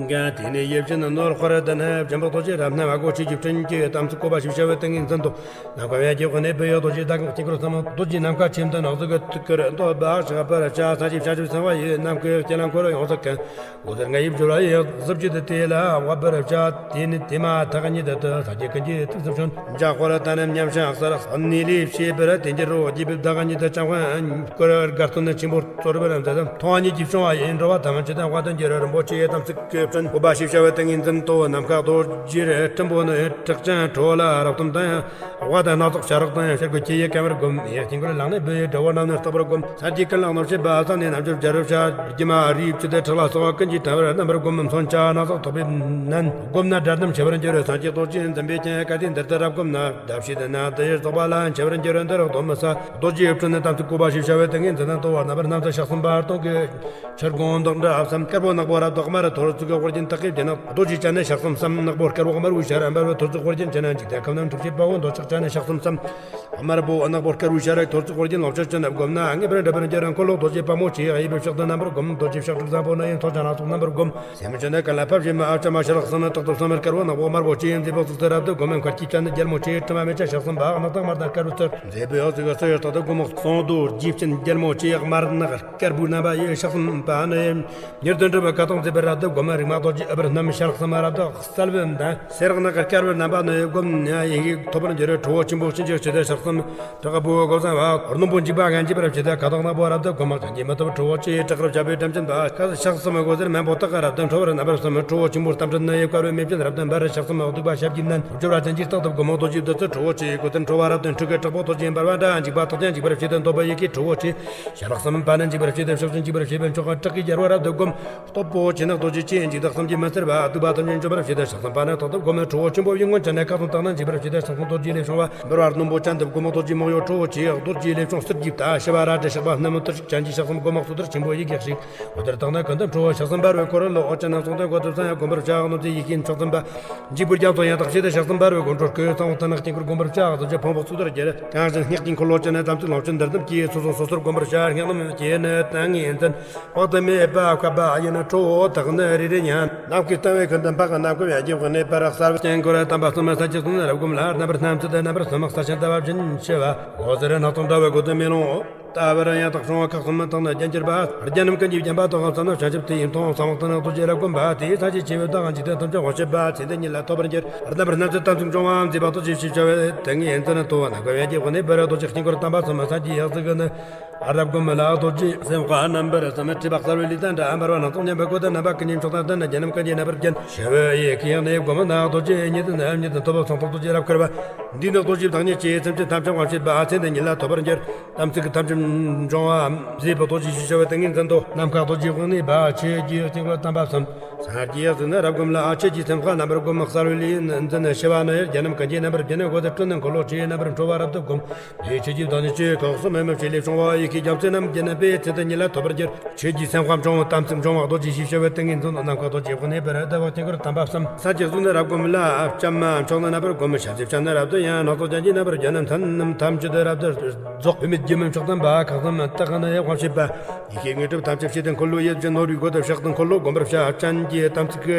འགེངས། དེ་ནས་ཡིད་བཞིན་ནོར་དཔལ་དུ་ནི། སྦྱིན་པ་རྡོ་རྗེ་རབ་རྣམ་སྒོ། ཆོས་ཀྱི་སྤྲིན་གྱི་དམ་ཚིག་བཀོད་པ་ཞེས་བྱ་བའི་ཏིང་ངེ་འཛིན་ཏོ། ནམ་མཁའ་ཡང་གི་དབུས་ནས་འབུལ་བའི་རྡོ་རྗེ་ཟླ་གམ་དཀྱིལ་འཁོར་གསུམ། རྡོ་རྗེ་ནམ་མཁའ་ཁྱིམ་དུ་ནག་གཟུགས་ཀྱི་ཐུགས་ཀར་འདོད་པ་བཞག་པར་བྱ། སངས་རྒྱས་བྱང་ཆུབ་སེམས་དཔའ་ཡི། ནམ་མཁའི་རྒྱ་ལམ་འཁོར་ཡོངས་སུ་གང་། འོད་ཟེར་ལྔ་ཡི་སྦྱོར་བ་ཡིས། གཟི་བརྗིད་དེ་ལ་དབབ་པར་བྱ། དེ་ནི་དེ་མ་ཐག་ཉིད་དུ་སངས་རྒྱས་ཀུན་གྱི་ཐུགས་སུ་ཕྱོན། འཇའ་འཁོར་དང་ནི་མཉམ་ཞིང་གསལ། གནས་ལས་བྱེད་པར་དེ་འགྱུར་རོ། རྒྱས་པའི་བདག་ཉིད་དུ་ཅང་ཁོན་སྐོར་དགའ་སྟོན་ཆེན་པོར་སྩོལ་བར་མཛད། མཐོང་བ་ཉིད་ཀྱིས་བྱུང་བ་ཡི། འགྲོ་བ་ཐམས་ཅད་དབང་དུ་འགྱུར། རིན་པོ་ཆེའི་དམ་ཚིག་གི་སྤྲིན་བཀོད་པ་ཞེས་བྱ་བའི་ཏིང་ངེ་འཛིན་ཏོ། ནམ་མཁའ་རྡོ་རྗེར་སྤྲིན་པོ་ནི། དྲག་ཅན་ཁྲོ་བོ་ལ་རབ་གཏུམ་དང་། དབལ་དང་སྣ་ཚོགས་བྱ་རོག་དང་། ཤར་སྒོ་ཁྱི་ཡི་གང་བར་བསྒོམ། ཡང་དཀྱིལ་འཁོར་ལག་ནས་འབུལ་བའི་དགྲ་བོ་རྣམས་ནི་བརྟག་པར་བསྒོམ། སངས་རྒྱས་ཀུན་ལ་གནོད་བྱེད་པ་བསམས་ནས་རྣལ་འབྱོར་སྦྱར་བར་བྱ། སྒྱུ་མ་རིགས་བཅུ་དང་ཁྲག་ལ་སོགས་པ་ཀུན་གྱིས་དྲངས་པར་རྣམ་པར་བསྒོམ། མཚོན་ཆ་སྣ་ཚོགས་ཐོགས་པའི་མནན། བསྒོམས་ན་དགྲ་རྣམས་ཞི་བར་འགྱུར། སངས་རྒྱས་རྡོ་རྗེ་འཛིན་པས་ཀྱང་། གལ་ཏེ་འདིར་དུ་རབ་བསྒོམས་ན། བདག་བྱེད་ན་དེ་ཡི་རྫོགས་པ་ལ། འཆི་བར་འགྱུར་འདིར་གདོན་མི་ཟ། རྡོ་རྗེའི་སྤྲིན་ནི་དམ་ཚིག་བཀོད་པ་ཞེས་བྱ་བའི་ཏིང་ངེ་འཛིན་ཏོ། རྣམ་པར་སྣང་མཛད་ཞལ་གསུམ་པ་སྟོང་གི་ཕྱིར་དགོངས་མདོག་འདྲ་བསམ། དཀར་པོ་ནག་པོ་རབ་བདག་དམར། ཐོར་ཚུགས་དབུ་རྒྱན་དག་གིས་བརྒྱན། རྡོ་རྗེ་ཅན་ནི་ཞལ་གསུམ་བསམ། ནག་པོ་དཀར་པོ་དམར་པོའི་ཤར་འབར་བའི། ཐོར་ཚུགས་དབུ་རྒྱན་ཅན་ནི་འཇིག་རྟེན་ཁམས་རྣམས་འཁྲུགས་བྱེད་དཔའ་བོ་འདོད་ཆགས་ཅན་ནི་ཞལ་གསུམ་བསམ། དམར་པོ་ནག་པོ་དཀར་པོའི་ཤར་ཐོར་ཚུགས་དབུ་རྒྱན་ལོངས་སྤྱོད་ཅན་ནི་བསྒོམས་ན། ངེས་པར་འགྲུབ་པར་འགྱུར། འཁོར་ལོ་རྡོ་རྗེ་དཔལ་མོ་ཆེ། དབྱེ་བའི་ཕྱོགས་དུ་རྣམ་པར་བསྒོམ། རྡོ་རྗེ་ཕྱག་དྲུག་བཟང་པོ་ནི། མཚོན་ཆ་སྣ་ཚོགས་རྣམ་པར་བསྒོམ། སེན་མོ་ཅན་ནི་ཀུན་ལ་ཕབ་བྱེད་མ། ཨ་ཅ་མ་ཤ་ལག་གསུམ་ནི་རྟག་ཏུ་བསམ། དཀར་པོ་ནག་པོ་དམར་པོ་ལྕེ་ཡི་མཛེས་པ་གཟུགས་སུ་རབ་ཏུ་བསྒོམ། མཁར་གྱི་ཅན་ནི་རྒྱལ་མོ་ཆེ། དྲི་མ་མེད་ཅན་ཞལ་གསུམ་པ། རྣག་དང་དམར་དང་དཀར་པོའི་ཚུལ། མཛེས་པའི་གཟུགས་སུ་རྟག་ཏུ་བསྒོམ། གསང་རྡོ་རྗེ་ཅན་རྒྱལ་མོ་ཆེ། དམར་ནག་དཀར་པོའི་རྣམ་པ་ཡི། ཞལ་གསུམ་པ་ནི། མྱུར་དུ་འགྲུབ་པའི་ཀ་དོག་མཛེས་པར་རབ་ཏུ་བསྒོམ། རིག་མ་རྡོ་རྗེ་ཨུཏྤལ་རྣམས་ཞལ་གསུམ་རབ་ཏུ་གསལ་བའི་མདངས། སེར་ནག་དཀར་པོའི་རྣམ་པ་ནི། བསྒོམས་ན་ཡི་གེ་ཐོབ་པར་འགྱུར། ཁྲོ་བོ་ཆེན་པོ་གཤིན་རྗེ་གཤེད་དེ་ཞལ་གསུམ། གསུམ། དྲག་པོ་སྒོ་བཟང་བ། རྣོན་པོ་འཇིགས་པ་ངན་འཇིགས་པར་བྱེད་དེ། ཁ་དོག་ནག་པོ་རབ་ཏུ་བསྒོམ། ཅན་གྱི་མི་ཐོབ་ཁྲོ་བོ་ཆེ། དྲག་རབ་བྱ་བའི་དྲན་ཅན་པ། ཁ་ཕྱག་གསུམ་སྒོ་ཟེར་སྨན་པོ་སྟག་གི་རབ་ཏུ། ཁྲོ་བོར་རྣམ་པར་གསུམ། ཁྲོ་བོ་ཆེན་པོ་རྟ་མགྲིན་ནི། དཀར་བོའི་མེ་ལྕེ་རབ་ཏུ་འབར། ཕྱག་གསུམ་གདུག་པ་ཞབས་ཀྱིས་མནན། སྦྱོར་བ་ཅན་གྱི་རྟག་ཏུ་བསྒོམ། རྡོ་རྗེའི་བདུད་རྩི་ཁྲོ་བོ་ཆེ། གོས་ལྡན་ཁྲོ་བོ་རབ་ཏུ་འཁྲིགས། དྲག་པོ་རྡོ་རྗེ་འབར་བ་འདྲ། འཇིགས་པ་དག་ཀྱང་འཇིགས་པར་བྱེད་དེ། འདོད་པ་ཡི་གེ་ཁྲོ་བོ་ཆེ། ཞལ་གསུམ་པ་ནི་འཇིགས་པར་བྱེད་དེ། ཕྱག་གསུམ་འཇིགས་པར་བྱེད་པའི་མཆོག་གི་བྲག་གི་རྒྱལ་པོ་རབ་ཏུ་བསྒོམ། སྟོབས་པོ་ཆེ་ནག་རྡོ་རྗེ་ཆེ། འཇིགས་བདག་གསུམ་གྱིས་མི་ཚར་བ། གདུག་པ་ཐམས་ཅད་འཇོམས་པར་བྱེད་དེ། ཕྱག་གསུམ་པ་ནི་རྟག་ཏུ་བསྒོམ། ཁྲོ་བོ་ཆེན་པོ་ཡིད་མངོན་ཅན་ནི། ཁ་ཚོན་དག་ནི་འཇིགས་པར་བྱེད་དེ། ཕྱག་གསུམ་རྡོ་རྗེ་ལས་བྱུང་བ། འབར་བ་རྣོན་པོ་ཅན་དུ་བསྒོམ། རྡོ་རྗེ་མོ་ཡོ་ཁྲོ་བོ་ཆེ། རྡོ་རྗེ་ལས་བྱུང་གསེར་གྱི་མདའ། ཞི་བ་རལ་གྲི་ཕྱག་པ་སྣམ་བུ་ཐུར་ཞིག་ཅན་གྱི། ཕྱག་གསུམ་བསྒོམ། གཙུག་ཏོར་ཆེན་པོ་ཡི་གེ་ཞིག་འོད་ཟེར་དག་ནི་ཀུན་ཏུ་འཕྲོ། ཕྱག་གསུམ་འབར་བའི་འཁོར་ལོ། ཅན་ནི་གསུང་དོན་གོ་ཐུབ་ས་ཡང་བསྒོམ་པར་བྱ། གནོད་འཚེ་ཡི་གེ་མཆོག་གསུམ་པ། འཇིགས་པའི་རྒྱ་མཚོ་ཡང་དག་བྱེད་དེ། ཕྱག་གསུམ་འབར་བའི་སྒོ་འཕྲོ་བསྐོར། གཙང་བོ་ལྟར་ནག་དཀྱིལ་འཁོར་བསྒོམ་པར་བྱ། རྡོ་རྗེ་ཕུང་པོ་གཙུག་ཏོར་གྱུར། རྐང་བཞི་སྙེག་གི་འཁོར་ལོ་ཅན་ནི། དམ་ཚིག་ལོངས་སྤྱོད་འདི་རྣམས་ཀྱིས། སོ་སོ་སོ་སོར་བསྒོམ་པར་བྱ། སྙེག་རྣམས་ཀྱིས་ནི་ཏིང་ངེ་འཛིན། དཔག་ཏུ་མེད་པ་བསྐལ་པ་ཡི་ནི། ཁྲོ་བོ་དག་ནི་རེ་རེ་ཉིད། ནམ་མཁའི་ལྟེ་བའི་ཁུད་དུ་འཕགས། ནམ་མཁའ་བརྒྱའི་དབུས་ནས་འབར། གསལ་བའི་དཀྱིལ་འཁོར་དམ་པ་གསུམ། ས་བཅུ་གསུམ་ནི་རབ་བསྒོམས་ལ། རྣམ་པར་སྣང་མཛད་དེ་རྣམ་པར་གསུམ། ས་ཆེན་ལྟ་བ་བཞིན་ཞི་བ། འོད་ཟེར་སྣ་ཚོགས་འདྲ་བའི་སྒོ་དུ་མེ་ལོང་། ལྟ་བུར་ཡང་དག་བྱུང་བ། ཁ་གསུམ་དག་ནི་རྒྱན་གྱུར་པ། རྒྱན་རྣམས་ཀུན་གྱིས་བརྒྱན་པ་དག་གམ། བསམ་ན་བྱང་ཆུབ་དེ་ཡི་མཐོང་། གསང་བ་ལྟར་ནག་རྡོ་རྗེ་རབ་བསྒོམས་པ། དེའི་ས་གཞི་ཆེ་བའི་བདག་འཇིག་རྟེན་ཐམས་ཅད་དབང་བྱེད་པ། ཚེ་འདི་ཉིད་ལ་ཐོབ་པར་འགྱུར། རྣམ་པར་སྣང་མཛད་དམ་ཚིག་འབྱུང་བ། མཛེས་པ་རྡོ་རྗེ་ཞེས་བྱ་བའི་ཏིང་ངེ་འཛིན་ཏོ། ནམ་མཁའ་བརྒྱའི་དབུས་ནས་འབར། རྡོ་རྗེ་དཀྱིལ་འཁོར་དམ་པ་གསུམ། སངས་རྒྱས་ཡང་གཟུགས་ནི། རབ་བསྒོམས་ལ་རྡོ་རྗེ་སེམས་དཔའ་རྣམ་པར་གསུམ། བྲིས་པ་གསལ་བའི་ལུས་དང་འདྲ། འབར་བ་སྣ་ཚོགས་མཉམ་པའི་སྒོ་དུ། རྣམ་པ་ཀུན་གྱི་མཆོག་དང་ལྡན། རྒྱན་རྣམས་ཀུན་གྱིས་རྣམ་པར་བརྒྱན། ཞི་བའི་ཡི་གེ་ཡང་ནི་བསྒོམས་ན། རྡོ་རྗེ་ཉིད་དུ་ནི་ཉིད་དུ་ཐོབ། གསང་སྟེ་རྡོ་རྗེ་རབ་འཁོར་བ། འདིས་ནི་རྡོ་རྗེའི་བདག་ཉིད་ཀྱི། སེམས་ཅན་ཐམས་ཅད་དབང་བྱེད་པ། ཚེ་འདི་ཉིད་ལ་ཐོབ་པར་འགྱུར། དམ་ཚིག་ཐམས་ཅད་འབྱུང་བ། མཛེས་པ་རྡོ་རྗེ་ཞེས་བྱ་བའི་ཏིང་ངེ་འཛིན་ཏོ། ནམ་མཁའ་རྡོ་རྗེའི་དབུས་ནས་འབར། ཆོས་ཀྱི་དཀྱིལ་འཁོར་དམ་པ་གསུམ། སངས་རྒྱས་གཟུགས་ནི་རབ་བསྒོམས་ལ། ཆོས་ཀྱི་སེམས་དཔའ་རྣམ་པར་བསྒོམས། གསལ་བའི་ལུས་འཛིན་ཞི་བ་ནི། རྒྱན་རྣམས་ཀུན་གྱིས་རྣམ་པར་བརྒྱན། འོད་ཟེར་སྤྲིན་ནི་འཁོར་ལོ་ཆེ། རྣམ་པར་འཕྲོ་བ་རབ་ཏུ་བསྒོམ། དེའི་ཆོས་ཀྱི་བདག་ཉིད་ཀྱི། ཁ་གསུམ་མེ་མི་ཕྱེད་ལས་བྱུང་བ། ཡི་གེ་རྒྱ་མཚོའི་རྣམ་བརྒྱན་པའི། ཚེ་འདི་ཉིད་ལ་ཐོབ་པར་འགྱུར། ཆོས་ཀྱི་སེམས་དཔའ་འབྱུང་བ། དམ་ཚིག་འབྱུང་བ། རྡོ་རྗེ་ཞེས་བྱ་བའི་ཏིང་ངེ་འཛིན་ཏོ། ནམ་མཁའ་རྡོ་རྗེའི་དབུས་ནས་འབར། ལྟ་བུར་དཀྱིལ་འཁོར་དམ་པ་གསུམ། སངས་རྒྱས་གཟུགས་ནི་རབ་བསྒོམས་ལ། བྱམས་མ་མཆོག་ནི་རྣམ་པར་བསྒོམས། ཞལ་གཟིགས་བྱམས་ནི་རབ་ཏུ་ཡལ། སྣ་ཚོགས་རྒྱན་གྱིས་རྣམ་པར་བརྒྱན། མཚན་རྣམས་ཐམས་ཅད་རབ་ཏུ་རྫོགས། བུད་མེད་སྒྱུ་མའི་མཆོག་ལྡན་པ། ཁ་གསུམ་དག་ནི་དབང་བྱེད་པ། ཡི་གེ་དངོས་གྲུབ་ཐམས་ཅད་ཕྱི་དང་འཁོར་ལོ་ཡིད་བཞིན་ནོར་བུའི་སྒོ་དུ། ཕྱག་དང་འཁོར་ལོ་བསྒོམ་པར་བྱ། ཅན་གྱི་དམ་ཚིག་གི་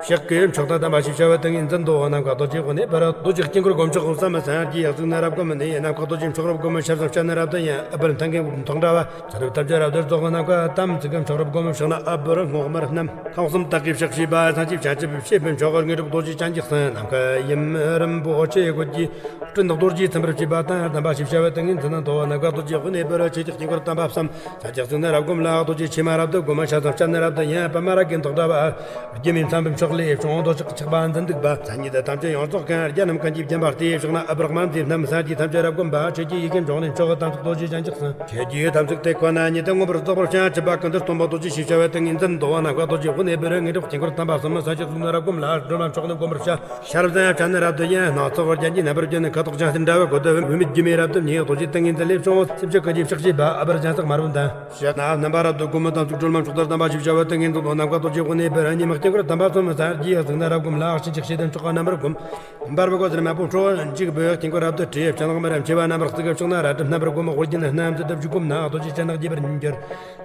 ཕྱག་གི་མཆོག་དང་ལྡན་པ་ཞེས་བྱ་བའི་ཏིང་ངེ་འཛིན་ཏོ། ནམ་མཁའ་རྡོ་རྗེའི་དབུས་ནས་འབར། རྡོ་རྗེ་དཀྱིལ་འཁོར་སྒོ་མཆོག་གསུམ། སངས་རྒྱས་གཟུགས་ནི་རབ་བསྒོམས་ནས། ནམ་མཁའ་རྡོ་རྗེའི་མཆོག་རབ་བསྒོམས། ཞལ་གསུམ་བྱམས་ནི་རབ་ཏུ་ཡལ། ཨ་བུར་མཐིང་གི་མཐོང་འདྲ་བ། ཚ་རུ་ཐམས་ཅད་རབ་ཏུ་རྫོགས། ནམ་མཁའ་དམ་ཚིག་གི་མཆོག་རབ་བསྒོམས། ཕྱག་ན་ཨ་བུར་སྔོ་དམར་བསྣམས། ཁ་གསུམ་དག་གི་ཕྱག་བྱས་པ། སངས་རྒྱས་བྱང་ཆུབ་སྤྱད་པའི་མཆོག་དངོས་གྲུབ་རྡོ་རྗེ་ཅན་གྱི་གསུང་། ནམ་མཁའ་ཡུམ་རིན་པོ་ཆེའི་གོས་ཀྱི་སྤྲིན་དག་རྡོ་རྗེས་ཚིམ་པར་བྱས་པ་དང་ལྡན་པ་ཞེས་བྱ་བའི་ཏིང་ངེ་འཛིན་ཏོ། ནམ་མཁའ་རྡོ་རྗེའི་དབུས་ནས་འབར། ཆོས་ཀྱི་དཀྱིལ་འཁོར་དམ་པ་གསུམ། སངས་རྒྱས་གཟུགས་ནི་རབ་བསྒོམས་ལ། རྡོ་རྗེ་ཕྱེ་མ་རབ་ཏུ་བསྒོམས། ཞལ་གསུམ་བྱམས་ནི་རབ་ཏུ་ཡལ། པདྨ་རཱ་གའི་མདོག་འདྲ་བ། སྒྱུ་མའི་མཚམས་པའི་མཆོག་ལས་བྱུང་རྡོ་རྗེ་ཆགས་པ་འཛིན་སྡིག་པ། མཚན་ཉིད་ཐམས་ཅད་ཡོངས་རྫོགས་ཀུན། རྒྱན་རྣམས་ཀུན་གྱིས་བརྒྱན་པ་སྟེ། ཕྱག་ན་ཨ་བུར་དམར་མཛེས་བསྣམས། སངས་རྒྱས་ཐམས་ཅད་རབ་བསྒོམས་པ། ཆོས་ཀྱི་ཡི་གེ་འབྱུང་གནས་མཆོག་དམ་ཚིག་རྡོ་རྗེ་ཅན་གྱི་གསུང་། ཆོས་ཀྱི་དམ་ཚིག་དེ་ཁོ་ན་ཉིད་དུ་མངོན་པར་རྫོགས་པར་བྱ། འཆི་བ་ཀུན་ཏུ་སྟོངས་པ་རྡོ་རྗེ་ཞེས་བྱ་བའི་ཏིང་ངེ་འཛིན་ཏོ། ནམ་མཁའ་རྡོ་རྗེའི་དབུས་ནས་འབར། དངོས་གྲུབ་དཀྱིལ་འཁོར་དམ་པ་གསུམ། སངས་རྒྱས་གཟུགས་ནི་རབ་བསྒོམས་ལ། སྒྲོལ་མ་མཆོག་ནི་བསྒོམ་པར་བྱ། ཤ་ར་བཟང་བྱམས་ནི་རབ་ཏུ་ཡལ། སྣ་ཚོགས་རྒྱན་གྱིས་རྣམ་པར་བརྒྱན། ཁ་དོག་ལྗང་སེར་འདྲ་བའི་སྒོ་དུ། བུད་མེད་སྒྱུ་མའི་རབ་ཏུ་ཉལ། རྡོ་རྗེ་ཏིང་ངེ་འཛིན་ལས་བྱུང་བ། སེམས་ཅན་ཀུན་གྱི་ཕྱག་བྱས་པ། ཨ་བུར་ལྗང་སག་དམར་པོ་ལྡན། ཕྱག་ན་རྣམ་པར་རབ་ཏུ་བསྒོམས། དམ་ཚིག་སྒྲོལ་མ་མཆོག་ལྟར་ལྡན་པ་ཞེས་བྱ་བའི་ཏིང་ངེ་འཛིན་ཏོ། ནམ་མཁའ་རྡོ་རྗེའི་དབུས་ནས་འབར། ཉི་མ་དཀྱིལ་འཁོར་དམ་པ་གསུམ། སངས་རྒྱས་གཟུགས་ནི་རབ་བསྒོམས་ལ། ཕྱིན་ཅི་ཕྱིར་དུ་མཆོག་གི་རྣམ་པར་བསྒོམས། འབར་བའི་སྒོ་ཟེར་སྨན་པོ་ཁྲོ་བོ་འཇིགས་པའི་དཀྱིལ་འཁོར་རབ་ཏུ་བྲིས། སྤྱན་ལག་དམར་མཆེ་བ་རྣམ་པར་གཙིགས། ཕྱག་ན་རལ་གྲི་རྣམ་པར་བསྒོམས། དབུ་རྒྱན་རྣམ་བརྒྱད་དུ་བཞུགས། བསྒོམས་ན་རྡོ་རྗེ་སྤྱན་དང་རྒྱས་པར་འགྱུར།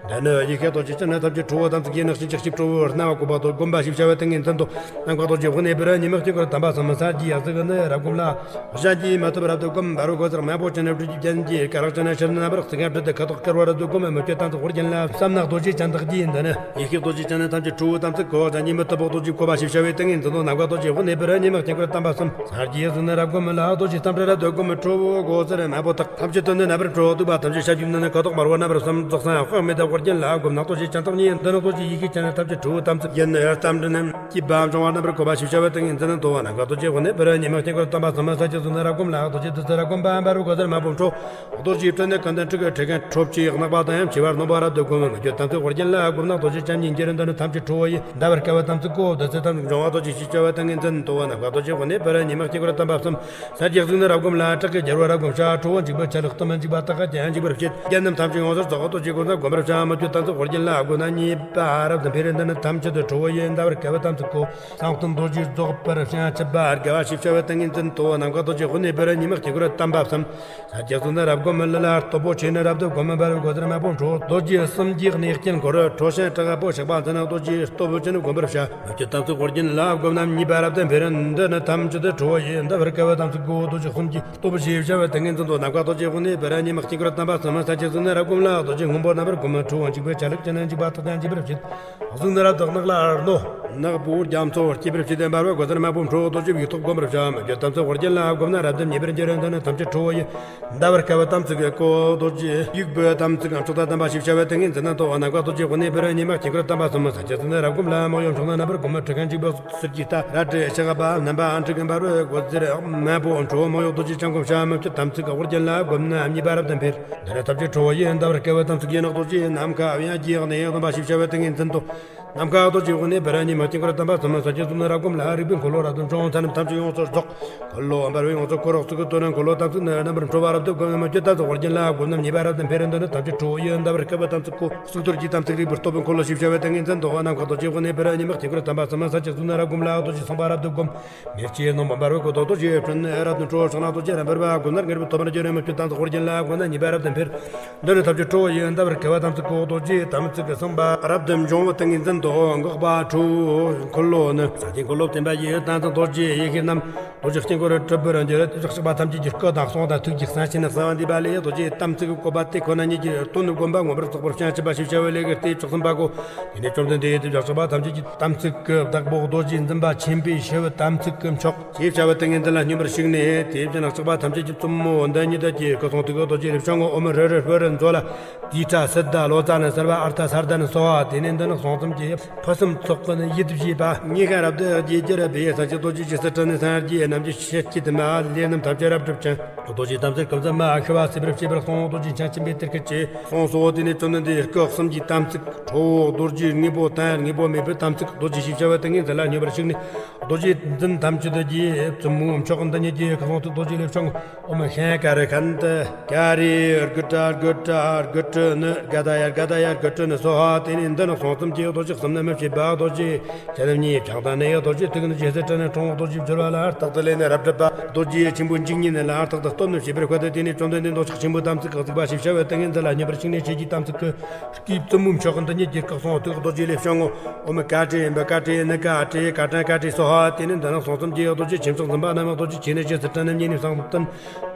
འདི་ནི་ཡེ་ཤེས་རྡོ་རྗེ་ཅན། ཐམས་ཅད་ཁྲོ་བོ་དམ་ཚིག་ཡིན། ཕྱིན་ཅི་ཕྱིར་ཁྲོ་བོའི་སྣང་བ་བཀོད་པ་དང་བསྒོམ་པ་ཞེས་བྱ་བའི་ཏིང་ངེ་འཛིན་ཏོ། ནམ་མཁའ་རྡོ་རྗེའི་དབུས་ནས་འབར། ཉི་མ་དཀྱིལ་འཁོར་དམ་པ་གསུམ། སངས་རྒྱས་གཟུགས་ནི་རབ་བསྒོམས་ལ། གཞན་གྱིས་མི་ཐུབ་རབ་ཏུ་བསྒོམ། འབར་བའི་སྒོ་ཟེར་སྨན་པོ་ཅན། སྤྲུལ་གྱི་རྒྱན་གྱིས་སྐ་རགས་ཅན། ཕྱག་ན་རྣམ་པར་གཙིགས། རལ་གྲི་དེ་ཁ་དོག་དཀར་བ་རབ་ཏུ་བསྒོམས། མི་བསྐྱོད་དམ་ཚིག་དབུ་རྒྱན་ལ། བསམ་ནག་རྡོ་རྗེ་ཅན་དག་གིས་འདི་ནི་ཡེ་ཤེས་རྡོ་རྗེ་ཅན། ཐམས་ཅད་ཁྲོ་བོ་དམ་ཚིག་གོ། གཞན་གྱིས་མི་ཐུབ་པ་རྡོ་རྗེ་བཀོད་པ་ཞེས་བྱ་བའི་ཏིང་ངེ་འཛིན་ཏོ། ནམ་མཁའ་རྡོ་རྗེའི་དབུས་ནས་འབར། ཉི་མ་དཀྱིལ་འཁོར་དམ་པ་གསུམ། སངས་རྒྱས་གཟུགས་ནི་རབ་བསྒོམས་ལ། རྡོ་རྗེ་ལྟེམ་འཕྲུ་རབ་ཏུ་བསྒོམས། ཁྲོ་བོའི་སྒོ་ཟེར་སྨན་པོ་དག་ཐམས་ཅད་དུ་ནི་རྣམ་པར་འཕྲོ། གདུག་པ་ཐམས་ཅད་ཞབས་ཀྱིས་མནན། ཁ་དོག་དམར་པོ་རྣམ་པར་གསུམ། རྫོགས་སངས་དཔག་མེད་དག་དབུ་རྒྱན་ལ། བསྒོམས་ན་རྡོ་རྗེ་ཅན་དང་ཉིད། འདི་ནི་རྡོ་རྗེ་ཡི་གེ་ཅན། ཐམས་ཅད་ཁྲོ་བོ་དམ་ཚིག་ཡིན། ལྟེམ་འཕྲུ་རྣམས་ཀྱིས་འབར། འབྱུང་བ་རྣམ་པར་བཀོད་པ་ཞེས་བྱ་བའི་ཏིང་ངེ་འཛིན་ཏོ། ནམ་མཁའ་རྡོ་རྗེའི་དབུས་ནས་འབར། ཉི་མ་དཀྱིལ་འཁོར་དམ་པ་གསུམ། སངས་རྒྱས་གཟུགས་ནི་རབ་བསྒོམས་ལ། རྡོ་རྗེ་བདུད་རྩི་རབ་བསྒོམས་པ། འབར་བའི་སྒོ་ཟེར་སྨན་པོ་ཁྲོ། རྡོ་རྗེའི་སྤྲིན་ནི་ཀུན་ལྡན་ཁྲུ་གུ་ཁྲིག་གེ། ཁྲོ་བཅས་རྣག་པ་དང་ཡང་མཆེ་བ་རྣོན་པོ་རབ་ཏུ་བསྒོམས། མི་བསྐྱོད་དམ་ཚིག་དབུ་རྒྱན་ལ། བསྒོམས་ན་རྡོ་རྗེ་ཅན་གྱི་འགྱུར། འདི་ནི་ཐམས་ཅད་ཁྲོ་བོ་ཡི། ཟླ་བར་བསྐལ་པའི་དམ་ཚིག་གོ། བདུད་རྩི་ཐམས་ཅད་འབྱུང་བ་རྡོ་རྗེ་ཞེས་བྱ་བའི་ཏིང་ངེ་འཛིན་ཏོ། ནམ་མཁའ་རྡོ་རྗེའི་དབུས་ནས་འབར། ཉི་མ་དཀྱིལ་འཁོར་དམ་པ་གསུམ། སངས་རྒྱས་གཟུགས་ནི་རབ་བསྒོམས་ལ། བྲག་གི་རྒྱལ་པོ་རབ་བསྒོམས་ཤ། ཁྲོ་བོ་འཇིགས་པའི་ཆ་ལུགས་སྟོབས་མི་འཇིགས་པ་དག་གི་ཀྱང་འཇིགས་པར་བྱེད། རྒྱན་རྣམས་ཐམས་ཅད་ཡོངས་སུ་རྫོགས། རྡོ་རྗེ་གོས་བཟང་བསྒོམ་པར་བྱ། མི་བསྐྱོད་དམ་ཚིག་དབུ་རྒྱན་ལ། སྒོ་ན་གཉིས་པ་རབ་ཏུ་འཕེལ། འདི་ནི་ཐམས་ཅད་དུ་ཁྲོ་བོ་ཡི། ཟླ་བར་བསྐལ་པའི་དམ་ཚིག་གོ། གསང་སྟེ་རྡོ་རྗེ་རྫོགས་པར་བྱ། འཆི་བ་རྒྱལ་བ་ཞེས་བྱ་བའི་ཏིང་ངེ་འཛིན་ཏོ། ནམ་མཁའ་རྡོ་རྗེའི་དབུས་ནས་འབར། ཉི་མ་དཀྱིལ་འཁོར་དམ་པ་གསུམ། སངས་རྒྱས་གཟུགས་ནི་རབ་བསྒོམས། ལུས་ལ་སྟོབས་པོ་ཆེ་ནི་རབ་ཏུ་བསྒོམས། འབར་བའི་སྒོ་ཟེར་སྨན་པོ་ཁྲོ། རྡོ་རྗེ་གསུམ་གྱི་གནས་དཀྱིལ་འཁོར། ཁྲོ་ཞིང་དྲག་པོ་ཞགས་པ་འཛིན། རྡོ་རྗེའི་སྟོབས་ཅན་བསྒོམ་པར་བྱ། མི་བསྐྱོད་དམ་ཚིག་དབུ་རྒྱན་ལ། བསྒོམས་ན་གཉིས་པ་རབ་ཏུ་འཕེལ། འདི་ནི་ཐམས་ཅད་དུ་ཁྲོ་བོ་ཡི། ཟླ་བར་བསྐལ་པའི་དམ་ཚིག་གོ། རྡོ་རྗེ་གསུམ་གྱི་སྟོབས་ཞེས་བྱ་བའི་ཏིང་ངེ་འཛིན་ཏོ། ནམ་མཁའ་རྡོ་རྗེའི་དབུས་ནས་འབར། ཉི་མ་དཀྱིལ་འཁོར་དམ་པ་གསུམ། སངས་རྒྱས་གཟུགས་ནི་རབ་བསྒོམས་ལ། རྡོ་རྗེ་སྔོན་པོ་རྣམ་པར་བསྒོམས། ཁྲོ་བོ་འཇིགས་པའི་ཆ་ལུགས་ཅན། འཇིགས་པ་དག་ཀྱང་འཇིགས་པར་བྱེད། གཟུགས་ནི་རབ་ཏུ་ནག་ལ་རྣོ། ནག་པོ་རྒྱ་མཚོ་སྐྱེད་པར་བྱེད་དེ། འབར་བའི་སྒོ་ཟེར་སྨན་པོ་ཁྲོ། རྡོ་རྗེ་བི་ཐོག་བསྒོམ་པར་བྱ། མི་བསྐྱོད་དམ་ཚིག་དབུ་རྒྱན་ལ། བསྒོམས་ན་ རབ་འདམ་ཉེས་པར་འགྱུར་འདི་ནི་ཐམས་ཅད་ཁྲོ་བོ་ཡི། འདའ་བར་དཀའ་བའི་དམ་ཚིག་གི་སྐོར་རྡོ་རྗེ་ཡུག་པའི་དམ་ཚིག་གམ་ཕྱོགས་མཐའ་དམ་པ་ཞེས་བྱ་བའི་ཏིང་ངེ་འཛིན་དང་། ནམ་མཁའ་རྡོ་རྗེ་དབུས་ནས་བུ་ར་ཉི་མ་དཀྱིལ་འཁོར་དམ་པ་གསུམ། ས་སྐྱ་ཟུང་ནས་རབ་བསྒོམས་ལ་མོ་ཡོམ་ཕྱོགས་ན་རྣམ་པར་བསྒོམས། ཁྲི་ཁ་འཇིགས་པའི་གསེར་གྱི་རྟ་རལ་གྲི་ཞགས་པ་རྣམ་པ་འཁྲིགས་འབར་བའི་སྒོ་ཟེར་མེ་བོ་ཁྲོ་བོ་མོ་ཡོམ་རྡོ་རྗེ་འཆང་གོམས་ཤ་མི་བསྐྱོད་དམ་ཚིག་གི་དབུ་རྒྱན་ལ་བསྒོམས་ན་ཉེས་པ་རབ་ཏུ་འཕེལ། འདི་ནི་ཐམས་ཅད་ཁྲོ་བོ་ཡི། འདའ་བར་དཀའ་བའི་དམ་ཚིག་ཡན་ལག་རྡོ་རྗེ་ནམ་མཁའ་དབྱིངས་ཀྱི་གནས་དམ་པ་ཞེས་བྱ་བའི་ཏིང་ངེ་འཛིན་དང་། ནམ་མཁའ་རྡོ་རྗེ་དབུས་ནས་བུ་ར་ཉི་མ་དཀྱིལ་འཁོར་དམ་པ་གསུམ། ས་སྐྱ་ཟུང་ནས་རབ་བསྒོམས་ལ་རིག་པའི་འཁོར་ལོ་རབ་ཏུ་འབྱུང་། ཚ་རྣམས་ཐམས་ཅད་ཡོངས་སུ་རྫོགས། འཁོར་ལོ་འབར་བའི་ཡོངས་སུ་བསྐོར་རོ། གཙུག་གི་ཏོ་རེ་འཁོར་ལོ་དམ་ཚིག་ནི་རྣམ་པར་འཁྲོལ་བ་རབ་ཏུ་བསྒོམས། མི་བསྐྱོད་དམ་ཚིག་དབུ་རྒྱན་ལ་བསྒོམས་རྣམས་ཉེས་པ་རབ་ཏུ་འཕེལ། འདི་ནི་ཐམས་ཅད་ཁྲོ་བོ་ཡི། འདའ་བར་དཀའ་བའི་དམ་ཚིག་གོ། གཙུག་ཏོར་གྱི་དམ་ཚིག་རིག་པའི་སྟོབས་འཁོར་ལོ་ཞེས་བྱ་བའི་ཏིང་ངེ་འཛིན་དང་། ནམ་མཁའ་རྡོ་རྗེ་དབུས་ནས་བུ་ར་ཉི་མ་དཀྱིལ་འཁོར་དམ་པ་གསུམ། ས་སྐྱ་ཟུང་ནས་རབ་བསྒོམས་ལ་རྡོ་རྗེ་སེམས་དཔའ་རབ་ཏུ་བསྒོམས། མེ་ལྕེ་རྣོན་པོ་འབར་བའི་སྐུ་མདོག་རྡོ་རྗེ་སྤྲིན་རབ་ཏུ་འཕྲོ། ཕྱག་ན་རྡོ་རྗེ་རྣམ་པར་སྦར། མགུལ་ནག་ངེས་པའི་ཐོད་པར་གྱུར། མི་བསྐྱོད་དམ་ཚིག་དབུ་རྒྱན་ལ་བསྒོམས་ན་ཉེས་པ་རབ་ཏུ་འཕེལ། འདི་ནི་ཐམས་ཅད་ཁྲོ་བོ་ཡི། འདའ་བར་དཀའ་བའི་དམ་ཚིག་གོ། རྡོ་རྗེའི་དམ་ཚིག་གི་སེམས་དཔའ་རབ་ཏུ་འབྱུང་བའི་ཏིང་ངེ་འཛིན་དང་། འགག་པ་ཁྲོ་བོའི་འཁོར་ལོ་ནི། ས་སྐྱའི་འཁོར་ལོ་བརྟེན་པ་ཡི། ཏིང་འཛིན་རྡོ་རྗེ་ཡེ་ཤེས་རྣམས། རྡོ་རྗེ་དཀྱིལ་འཁོར་གྲུབ་པར་འགྱུར། དེ་ཕྱོགས་གཤེགས་པ་ཐམས་ཅད་ཀྱི་སྐུ་དང་གསུང་དང་ཐུགས་ཀྱི་གསང་ཆེན་གསང་བ་འདུས་པ་ལས། རྡོ་རྗེའི་དམ་ཚིག་གི་བཀོད་པ་དེ་ཁོ་ན་ཉིད་ཀྱི་དོན་བསྒོམ་པ་མངོན་པར་རྫོགས་པར་བྱང་ཆུབ་པ་ཞེས་བྱ་བའི་ལས་ཀྱི་སྡེ་བཅུ་གསུམ་པ་གོ། དེ་ནས་བཅོམ་ལྡན་འདས་ཀྱིས་དེ་ཕྱོགས་གཤེགས་པ་ཐམས་ཅད་ཀྱི་དམ་ཚིག་གི་བདག་པོ་རྡོ་རྗེ་འཛིན་པ་ཆེན་པོས་ཞི་བའི་དམ་ཚིག་གི་མཆོག་ཅེས་བྱ་བའི་ཏིང་ངེ་འཛིན་ལ་སྙོམས་པར་ཞུགས་ནས། དེ་བཞིན་གཤེགས་པ་ཐམས་ཅད་ཀྱི་བཙུན་མོ་འདི་ཉིད་ཀྱི་སྐུ་གསུང་ཐུགས་རྡོ་རྗེ་ལས་བྱུང་ངོ་། ཨོཾ་རི་རི་ཕུ་རི་མཛོད་ལ་དྷཱིཿ་ཊ་སིདྡྷ་ལོ་ཙཱ་ན་སརྦ་ཨརྠ་སཱརྡྷ་ན་སྭཱ་ཧཱ། དེ་ནས་འདི་ནི་གསུང་རྩོམ་གྱི་ཕུན་སུམ་ཚོགས་ཀུན་ཡིད་བཞིན་པ། ཉེས་དགེ་རབ་ཏུ་དགྱེས་གྱུར་པའི། ས་སྐྱ་རྡོ་རྗེ་རྗེས་སུ་དྲན་ནས། སངས་རྒྱས་རྣམས་ཀྱི་ཤེས་བྱའི་ལས་རྣམས་ཐམས་ཅད་རབ་སྒྲུབ་ཅིང་། རྡོ་རྗེའི་དམ་ཚིག་གི་མཛུབ་མོ་ཤི་བ་སེལ་བར་བྱེད་པར་གསུངས། རྡོ་རྗེ་འཆང་ཆེན་པོས་དེ་སྐད་ཅེས་གསུངས་སོ། དེ་ནས་བཅོམ་ལྡན་འདས་སྐུ་གསུམ་གྱི་དམ་ཚིག་ཁྲོ་བོ་རྡོ་རྗེ་དངོས་པོ་དོན་དངོས་པོ་མེད་པའི་དམ་ཚིག་རྡོ་རྗེ་ཞེས་བྱ་བའི་ཏིང་ངེ་འཛིན་ལ་སྙོམས་པར་ཞུགས་ནས། རྡོ་རྗེ་འཛིན་ཐམས་ཅད་དུ་རྗེ་བཙུན་མོའི་མཆོག་འདི་ཉིད་ཀྱི་སྐུ་གསུང་ཐུགས་རྡོ་རྗེ་ལས་བྱུང་ངོ་། ཨོཾ་ཤ་ཀ་ར་ཁནྠ་ཀ་རི་དགུ་ཏྲ་དགུ་ཏྲ་དགུ་ཏྲ་ནི། ག་ད་ཡ་ག་ད་ཡ་གུ་ཏྲ་ནི་སྭཱ་ཧཱ། དེ་ནས་འདི་ནི་གསུང་རྩོམ་གྱི་རྡོ་རྗེ་གསུམ་ནི་མི་ཕྱེད་པ་རྡོ་རྗེ། ཆ་ནི་གཉིས་ཕྱག་དང་ནི་ཡི། རྡོ་རྗེ་ཐུགས་ནི་རྗེས་སུ་དྲན་ནས། ཁྲོ་བོ་རྡོ་རྗེ་སྦྱོར་བ་ལ་རྟག་ཏུ་ལས་ནི་རབ་སྒྲུབ་པ། རྡོ་རྗེ་ཆེན་པོའི་འཇིགས་ཉིད་ནི་ལ་རྟག་ཏུ་སྟོན་ནོ་ཞེས་པར་བཀོད་དེ། དེ་ནས་བཅོམ་ལྡན་འདས་མདོ་ཕྱག་ཆེན་པོའི་དམ་ཚིག་གི་གཟིགས་པ་ཞེས་བྱ་བའི་ཏིང་ངེ་འཛིན་ལ་སྙོམས་པར་ཞུགས་ནས། ཆོས་ཀྱི་དམ་ཚིག་གི་སྐུའི་བཙུན་མོའི་མཆོག་འདི་ཉིད་ཀྱི་སྐུ་གསུང་ཐུགས་རྡོ་རྗེ་ལས་བྱུང་ངོ་། ཨོཾ་ཀ་ཏྲི་བི་ཀ་ཏྲི་ནི་ཀ་ཏྲི་ཀ་ཏྲ་ཀ་ཏྲི་སྭཱ་ཧཱ། དེ་ནས་འདི་ནི་གསུང་རྩོམ་གྱི་རྡོ་རྗེ་ཆེ་མཆོག་འཛིན་པ་རྣམས། རྡོ་རྗེ་ཆོས་ནི་རྗེས་སུ་དྲན་ནས། བསྙེན་གནས་བསམ་གཏན་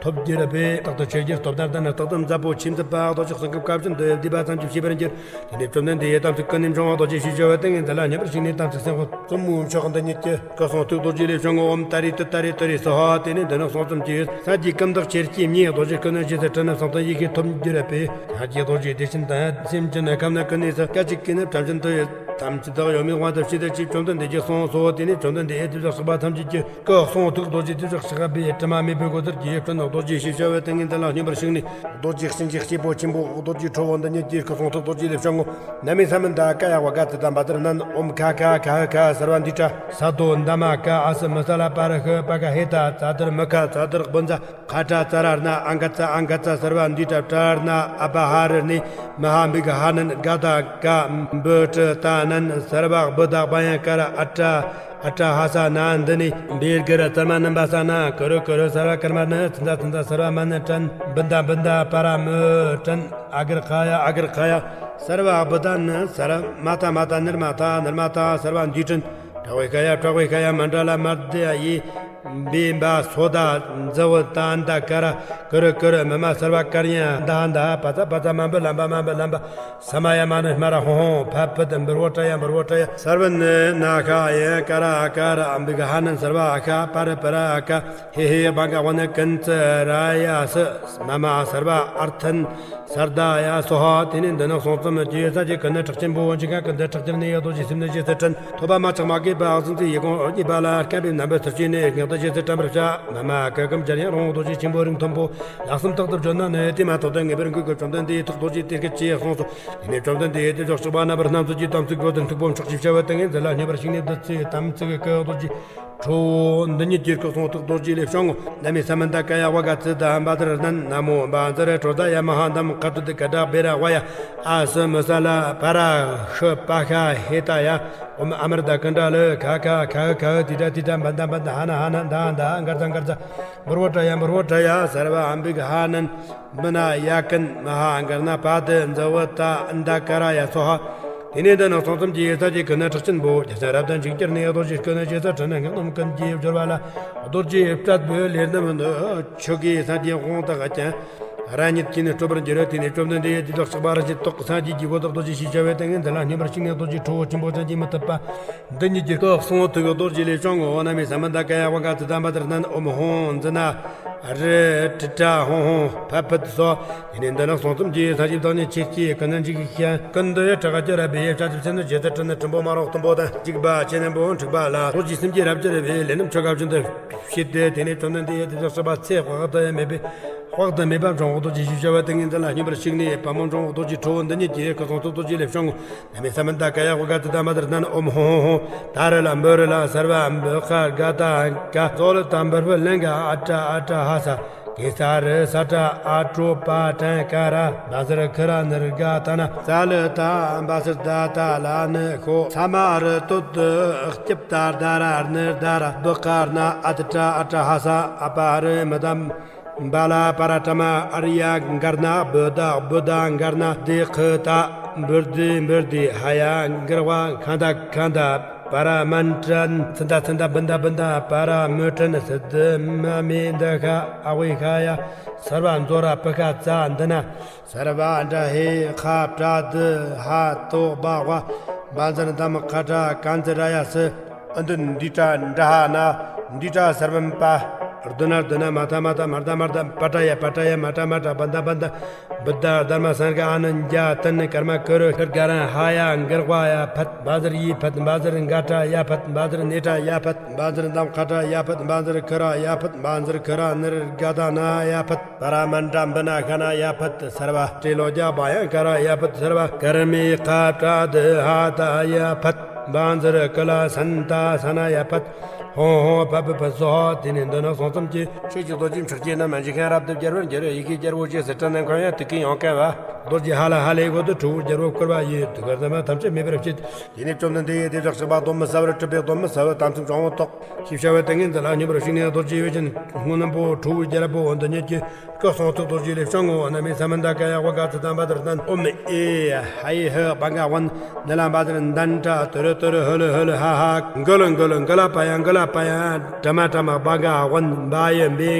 ཐོབ་གྱུར་པའི། རྟག་ཏུ་ཆོས་ཀྱི་སྟོབས་ལྡན་དང་ནི། རྟག་ཏུ་མཛད་པོ་ཆོས་མཛད་པ། རྡོ་རྗེ་གསུང་སྐབས་བཀའ་བཞིན་དུ་བསྡུས་པ་ཙམ་གྱིས་ཤེས་པར་འགྱུར། དེ་ནས་བཅོམ་ལྡན་འདས་ཀྱི་དམ་ཚིག་ཀུན་ནས་འབྱུང་བ་རྡོ་རྗེ་ཞེས་བྱ་བའི་ཏིང་ངེ་འཛིན་ལ་སྙོམས་པར་ཞུགས་ནས། དམ་ཚིག་སེམས་དཔའི་བཙུན་མོའི་མཆོག་འདི་ཉིད་ཀྱི་སྐུ་གསུང་ཐུགས་རྡོ་རྗེ་ལས་བྱུང་ངོ་། ཨོཾ་ཏཱ་རེ་ཏུཏྟཱ་རེ་ཏུ་རེ་སྭཱ་ཧཱ། དེ་ནས་འདི་ནི་གསུང་རྩོམ་གྱི་སངས་རྒྱས་ཀུན་བདག་ཆེར་སྐྱེས་མཉེས། རྡོ་རྗེ་སྐུ་ནི་རྗེས་སུ་དྲན་ནས། བསམ་གཏན་ཡེ་ཤེས་ཐོབ་གྱུར་པའི། སངས་རྒྱས་རྡོ་རྗེ་བདེ་ཆེན་དང་། སེམས་ཅན་ནི་ཁམས་ནི་ཀུན་ནས་སུ། སྐད་ཅིག་གིས་ནི་བྲམ་ཟེ་འདུལ་བའི། དམ་ཚིག་བདག་ཡོད་མེད་དབང་དུ་བྱས་ཏེ། ཅེས་བཅོམ་ལྡན་འདས་ཀྱིས་གསུངས་སོ། དེ་ནས་བཅོམ་ལྡན་འདས་དེ་ཕྱོགས་གཤེགས་པ་ཐམས་ཅད་ཀྱི་སྐུ་གསུང་ཐུགས་རྡོ་རྗེ། དེ་ཕྱོགས་གཤེགས་པའི་དྲི་མ་མེད་པའི་སྒོ་ཟུར་གྱི་སྤྲིན་རྡོ་རྗེ་ཞེས་བྱ་བའི་ཏིང་ངེ་འཛིན་ལ་སྙོམས་པར་ཞུགས་ནས། རྡོ་རྗེ་གཤིན་རྗེ་སྐྱེས་བུ་ཆེན་པོ་རྡོ་རྗེ་ཁྲོ་བོ་འདི་ཉིད་ཀྱི་སྐུ་གསུང་ཐུགས་རྡོ་རྗེ་ལས་བྱུང་ངོ་། ན་མེ་ས་མནྟ་ཀཱ་ཡ་ཝཱ་ག་ཙི་ཏ་བཛྲ་ཎཱ་ན། ཨོཾ་ཁ་ཁ་ཁ་ཧུ་ཁ་སརྦ་འདུས་ཏྲ། ས་དོ་ནྡྷརྨ་ཀ་ཨ་སུ་མི་ས་ལ་པཱ་ར་ཤུ་པཱ་ཁ་ཧེ་ཏ་ཙ་དུར་མུ་ཁ་ཙ་དུར་བྷུ་ཛ། ཁ་ཏྲ་ཙ་ར་ཎ་ཨ་ག་ཙ་ཨ་ག་ཙ་སརྦ་འདུས་ཏྲ། པྲ་ཎ་ཨ་པ་ཧ་ར་ཎི་མ་ཧཱ་བི་ག་ཧ་ཎན། ག་ད་ཀ་བུ་ཏྲ་ཏ་ཎན། སརྦ་བུ་ད་བྷ་ཡ་ཀ་ར་ཨ་ཏྲ་ཨ་ཏྲ་ཧ་ས་ན་འདི་ནི། བེར་གུ་རུ་ཙརྨ་ནམ་བ་ས་ན། ཀུ་རུ་ཀུ་རུ་སརྦ་ཀརྨ་ཎི། ཙི་ཛ་ཙི་ཛ་སརྦ་མ་ཎི་ཏྲན། བུན་ད་བུན་ད་པ་ར་མུ་ཏྲན། ཨ་གར་ཁ་ཡ་ཨ་གར་ཁ་ཡ་སརྦ་བུ་ད་ཎི། སརྦ་མ་ཏ་མ་ཏ་ནིར་མ་ཏ་ནིར་མ་ཏ་སརྦ་འདུས་ཏྲན། པྲག་བེ་ཁ་ཡ་པྲག་བེ་ཁ་ཡ་མཎྜ་ལ་མརྡ་ཡེ། བེ་བ་སོ་ད་ཛ་བུ་ད་འདྷ་ཀ་ར། ཀུ་རུ་ཀུ་རུ་མུ་མ་སརྦ་ཀར་ཉ་འདྷ་འདྷ། པ་ཙ་པ་ཙ་མ་བུ་ལམ་བ་མ་བུ་ལམ་བ། ས་མ་ཡ་མ་ཎི་སྨ་ར་ཧོ་ཧོ། ཕ་ཕུ་ཏི་འབུར་བོ་ཏྲ་ཡ་འབུར་བོ་ཏྲ་ཡ། སརྦ་ནི་ན་ཁ་ཡ་ཀ་ར་ཨ་ཀ་ར། བི་ག་ཧ་ཎན་སརྦ་ཨ་ཁ་པ་ར་པ་ར་ཨ་ཀ། ཧེ་ཧེ་བ་ག་བ་ན་ཀུན་ཙི་ར་ཡ་སི། མ་མ་སརྦ་ཨར་ཐན་སརྡ་ཡ་སྭཱ་ཧཱ། དེ་ནས་འདི་ནི་གསུང་རྩོམ་གྱི་ས་ཀྱི་ཀུན་ནས་གྲགས་ཆེན་པོ། འཇིགས་ཁམས་ཀུན་ཏུ་ཁྲག་ཁྱེར་ནད་ཡམས་རྡོ་རྗེ་སེམས་ནི་རྗེས་སུ་དྲན། ཐོབ་པ་མ་ཆགས་མ་གོས་པ་གཟི་མཛེས་ཡིད་ཀོང་རྙེད་པ་ལ། སྐལ་པའི་རྣམ་པར་ཐུགས་རྗེ་ནས་སྙིང་དུ་རྗེས་སུ་དྲན་པར་བྱ། མ་མ་ག་གམ་འབྱར་ཡང་རོང་རྡོ་རྗེ་ཆེན་པོ་རིང་མཐོན་པོ། ལག་གསུམ་ཐག་ཏུ་བརྗོད་ན་ནི། དེ་མ་ཐག་ཏུ་ངེས་པར་འགུགས་ཀྱི། བཅོམ་ལྡན་འདས་ཐུགས་རྡོ་རྗེ་དེ་སྐད་ཅེས་གསུངས་སོ། དེ་ནས་བཅོམ་ལྡན་འདས་དེ་ཕྱོགས་གཤེགས་པ་རྣམ་པར་སྣང་མཛད་ཀྱི་དམ་ཚིག་འགྲོ་དོན་ཐུགས་པོ་མཆོག་ཅེས་བྱ་བའི་ཏིང་ངེ་འཛིན་ལ་སྙོམས་པར་ཞུགས་ནས། བདུད་རྩིའི་དམ་ཚིག་གི་སྐུ་རྡོ་རྗེ་ཁྲོ་བོ་འདི་ཉིད་ཀྱི་སྐུ་གསུང་ཐུགས་རྡོ་རྗེ་ལས་བྱུང་ངོ་། ན་མེ་ས་མནྟ་ཀཱ་ཡ་ཝཱ་ག་ཙི་ཏ་བཛྲ་ཎཱ་ན། ན་མོ་བཛྲ་ཀྲོ་དྷ་ཡ་མ་ཧཱ་ནམ། ཀ་ཏུ་ཏི་ཀ་ཏྲ་བེ་ར་ཝཱ་ཡ། ཨ་སུ་མུ་ས་ལ་པཱ་ར་ཤུ་པཱ་ཤ་ཧེ་ཏཱ་ཡ། ཨོཾ་ཨ་མྲྀ་ཏ་ཀུཎྜ་ལུ། ཁ་ཁ་ཁ་ཧུ་ཁ་ཧུ། ཏི་ཏྲ་ཏི་ཏྲ། བན་ད་བན་ད། ཧ་ན་ཧ་ན། འདྷ་འདྷ། གརྫ་གརྫ། འབུར་བོ་ཏྲ་ཡ་འབུར་བོ་ཏྲ་ཡ། སརྦ་བི་ག་ཧ་ཎན་བི་ན་ཡ་ཀན་མ་ཧཱ་གར་ཎ་པ་ཏི་ཛ་བུ་ད་འདྷ་ཀ་ར་ཡ་སྭཱ་ཧཱ། དེ་ནས་འདི་ནི་གསུང་རྩོམ་གྱི་ས་ཀྱི་ཀུན་ནས་གྲགས་ཆེན་པོ། རྒྱ་ཆེན་རབ་ཏུ་འཇིགས་གྱུར་ནས། རྡོ་རྗེ་སྐུ་ནི་རྗེས་སུ་དྲན་ནས། སྔགས་རྣམས་ཀུན་གྱི་སྦྱོར་བ་ལ། རྡོ་རྗེ་སྤྲད་པའི་ལས་རྣམས་ནི། ཆོས་ཀྱི་སངས་རྒྱས་དབང་དུ་ཀྱང་རང་ཉིད་ཀྱིས་ནི་སྤྲོད་པར་འགྱུར་རོ། དེ་ནས་བཅོམ་ལྡན་འདས་དེ་ཕྱོགས་གཤེགས་པ་རིན་ཆེན་ཏོག་གི་སངས་རྒྱས་ཀྱི་གོ་འཕང་རྡོ་རྗེ་ཞེས་བྱ་བའི་ཏིང་ངེ་འཛིན་ལ་སྙོམས་པར་ཞུགས་ནས། རྡོ་རྗེ་ཁྲོ་བོ་ཆེན་པོ་བསམ་གྱིས་མི་ཁྱབ་པ་འདི་ཉིད་ཀྱི་སྐུ་གསུང་ཐུགས་རྡོ་རྗེ་ལས་བྱུང་ངོ་། ན་མེ་ས་མནྟ་ཀཱ་ཡ་ཝཱ་ག་ཙི་ཏ་བཛྲ་ཎཱ་ན། ཨོཾ་ཧཱུྃ་ཛི་ན་ ཨ་རི་ཏི་ཏྲ་ཧོང་ཧོང་ཕ་ཕུད་སོ། དེ་ནས་འདི་ནག་སོང་ཙམ་གྱིས་ས་ཞིབ་དང་ནི་ཆེ་སྐྱེས་ཀུན་ནན་ཅིག་ཤན་ཀུན་འདི་ཡི་དྲག་ག་ཅི་ར་བེ་ཡེ་ཤ་ཅིབ་ཆེན་ནི་རྗེ་ཚེ་ཁྲི་ནི་ཁྲིམས་པོ་མ་རོག་གཏུམ་པོ་དང་གཅིག་པ་ཆེ་ནན་པོ་འཁྲིག་པ་ལ་ཐོག་གི་སེམས་ཀྱི་རབ་ཅི་ར་བེ་ལས་རྣམ་ཆོ་ག་བཞིན་དུ་བྱེད་དེ། དེ་ནས་བཅོམ་ལྡན་འདས་ཡེ་དེ་ལ་སྲིད་པ་ཚེ་དཔག་ཏུ་ཡང་མེད་པའི་དཔག་ཏུ་མེད་པ་འབྱུང་བ་རྡོ་རྗེ་ཞིབ་བྱ་བ་ཏིང་ངེ་འཛིན་ལ་སྙོམས་པར་ཞུགས་ནས་དཔའ་མོ་འབྱུང་བ་རྡོ་རྗེ་ཁྲོ་བོ་འདི་ཉིད་ཀྱིས་སྐུ་གསུང་ཐུགས་རྡོ་རྗེ་ལས་བྱུང་ངོ་། ན་མེ་ས་མན་ད་ཀ་ཡ་ཝ་ག་ཙི་ད་མ་དར་ནན་ཨོམ་ཧོང་ཧོང་ཧོང་། ད་རི་ལ་འབུ་རི་ལ་སར་བ་འབུ་ཁ་ག་ད་ག་ཙོ་ལི་ད་འབུར་བུ་ལེན་ག་ཨ་ཏྲ་ཨ་ཏྲ་ཧ་ས། གེ་ས་རི་ས་ཏྲ་ཨ་ཏྲོ་པ་ཏན་ཀ་ར། བ་ཟར་ཁི་ར་ནི་རི་ག་ད་ན། ཙ་ལི་ད་བ་ཟར་ད་ད་ལ་ནི་ཤོ། ས་མ་རི་ཏོ་ཏི་སྐྱིབ་ད་ད་ར་ནི་ད་ར། བུ་ཀ་ར་ན་ཨ་ཏྲ་ཨ་ཏྲ་ཧ་ས། ཨ་པ་རི་མི་དམ། བ་ལ་པ་ར་ཏྲ་མ་ཨ་རི་ཡ་མགར་ན་བུ་ད་བུ་ད་མགར་ན་དེ་ཁི་ད། འབུར་དི་འབུར་དི་ཧ་ཡ་མགར་བ་ཁ་ད་ཁ་ད། པ་ར་མན་ཏྲན་ཚི་ད་ཚི་ད་བུན་ད་བུན་ད། པ་ར་མུ་ཏྲན་སི་དི་མ་མི་འདི་ཁ་ཨ་ཝི་ཁ་ཡ། སར་བ་མཛོ་ར་པི་ཁ་ཙ་འདི་ན། སར་བ་འདྲ་ཧེ་ཁ་པྲ་དི་ཧ་ཏོ་བ་ཝ། བ་ཛར་དམ་ཁ་ཏྲ་ཀན་ཛི་ར་ཡ་སི། ཨ་འདི་འདི་ཏྲ་འདྲ་ཧ་ན། འདི་ཏྲ་སར་བམ་པ། རྡུ་ན་རྡུ་ན་མ་ཐ་མ་ཐ་མར་ད་མར་ད། པ་ཏྲ་ཡ་པ་ཏྲ་ཡ་མ་ཏྲ་མ་ཏྲ་བན་ད་བན་ད། བུ་ད་དྷརྨ་སངྒ་ཨ་ནན་ཛ་ཏན་ཀརྨ་ཀུ་རུ་ཤར་ག་ར་ཧ་ཡ་མགར་བ་ཡ་ཕད། བ་ཛར་ཡི་ཕད། བ་ཛར་ག་ཏྲ་ཡ་ཕད། བ་ཛར་ནེ་ཏྲ་ཡ་ཕད། བ་ཛར་དམ་ཁ་ཏྲ་ཡ་ཕད། བ་ཛར་ཁི་ར་ཡ་ཕད། བ་ཛར་ཁི་ར་ནི་རི་ག་ད་ན་ཡ་ཕད། པ་ར་མན་ཏྲ་བི་ན་ཤ་ན་ཡ་ཕད་སར་བ། ཏྲི་ལོ་ཀྱ་བ་ཡ་ཀ་ར་ཡ་ཕད་སར་བ། ཀརྨི་ཁ་ཏྲ་དི་ཧ་ད་ཡ་ཕད། བ་ཛར་ཀི་ལ་སན་ཏ་ས་ན་ཡ་ཕད། ཧོང་ཧོང་ཕ་ཕི་ཕི་སོ། དེ་ནས་འདི་ནག་སོང་ཙམ་གྱིས་ཆོས་ཀྱི་རྡོ་རྗེ་འཕྲོག་བྱེད་རྣམས་འཇིག་ཤིང་རབ་ཏུ་བརྒྱལ་བར་འགྱུར། ཡི་གེ་རྒྱལ་པོ་ཆེ་ཟེར་ཏྲ་ནན་ཁོན་ཡང་དུས་ཀུན་ཡོང་ག་བ། རྡོ་རྗེ་ཧ་ལ་ཧ་ལས་འོད་དུ་ཁྲོ་བོའི་རྒྱལ་པོ་བསྐོར་བ་ཡི། དུས་ཀར་རྣམ་པ་ཐམས་ཅད་མེད་པར་བྱེད། དེ་ནས་བཅོམ་ལྡན་འདས་ཡེ་དེ་བཞག་སྲིད་པ་གདོན་མི་ཟ་བར་གྲུབ་པའི་གདོན་མི་ཟ་བར་དམ་ཚིག་འབྱུང་བ་ཐོག་ཞིབ་བྱ་བའི་ཏིང་ངེ་འཛིན་ལ་སྙོམས་པར་ཞུགས་ནས་རྡོ་རྗེ་འོད་ཅན་སྔོ་ནམ་པོ་ཁྲོ་བོའི་རྒྱལ་པོ་འོ་འདི་ཉིད་ཀྱི་སྐུ་གསུང་ཐུགས་རྡོ་རྗེ་ལས་བྱུང་ངོ་། ན་མེ་ས་མན་ད་ཀ་ཡ་ཝ་ག་ཙི་ད་བ་དར་ནན་ཨོམ་ཨེ་ཧ་ཡི་ཧི་བ་ག་ཝན། ནི་ལ་བ་དར་འདན་ཏྲ་ཏུ་རུ་ཏུ་རུ་ཧུ་ལུ་ཧུ་ལུ་ཧ་ཧ། གུ་ལུ་གུ་ལུ་གུ་ལ་པ་ཡ་གུ་ལ་པ་ཡ། ཏྲ་མ་ཏྲ་མ་བ་ག་ཝན། བ་ཡི་བེ་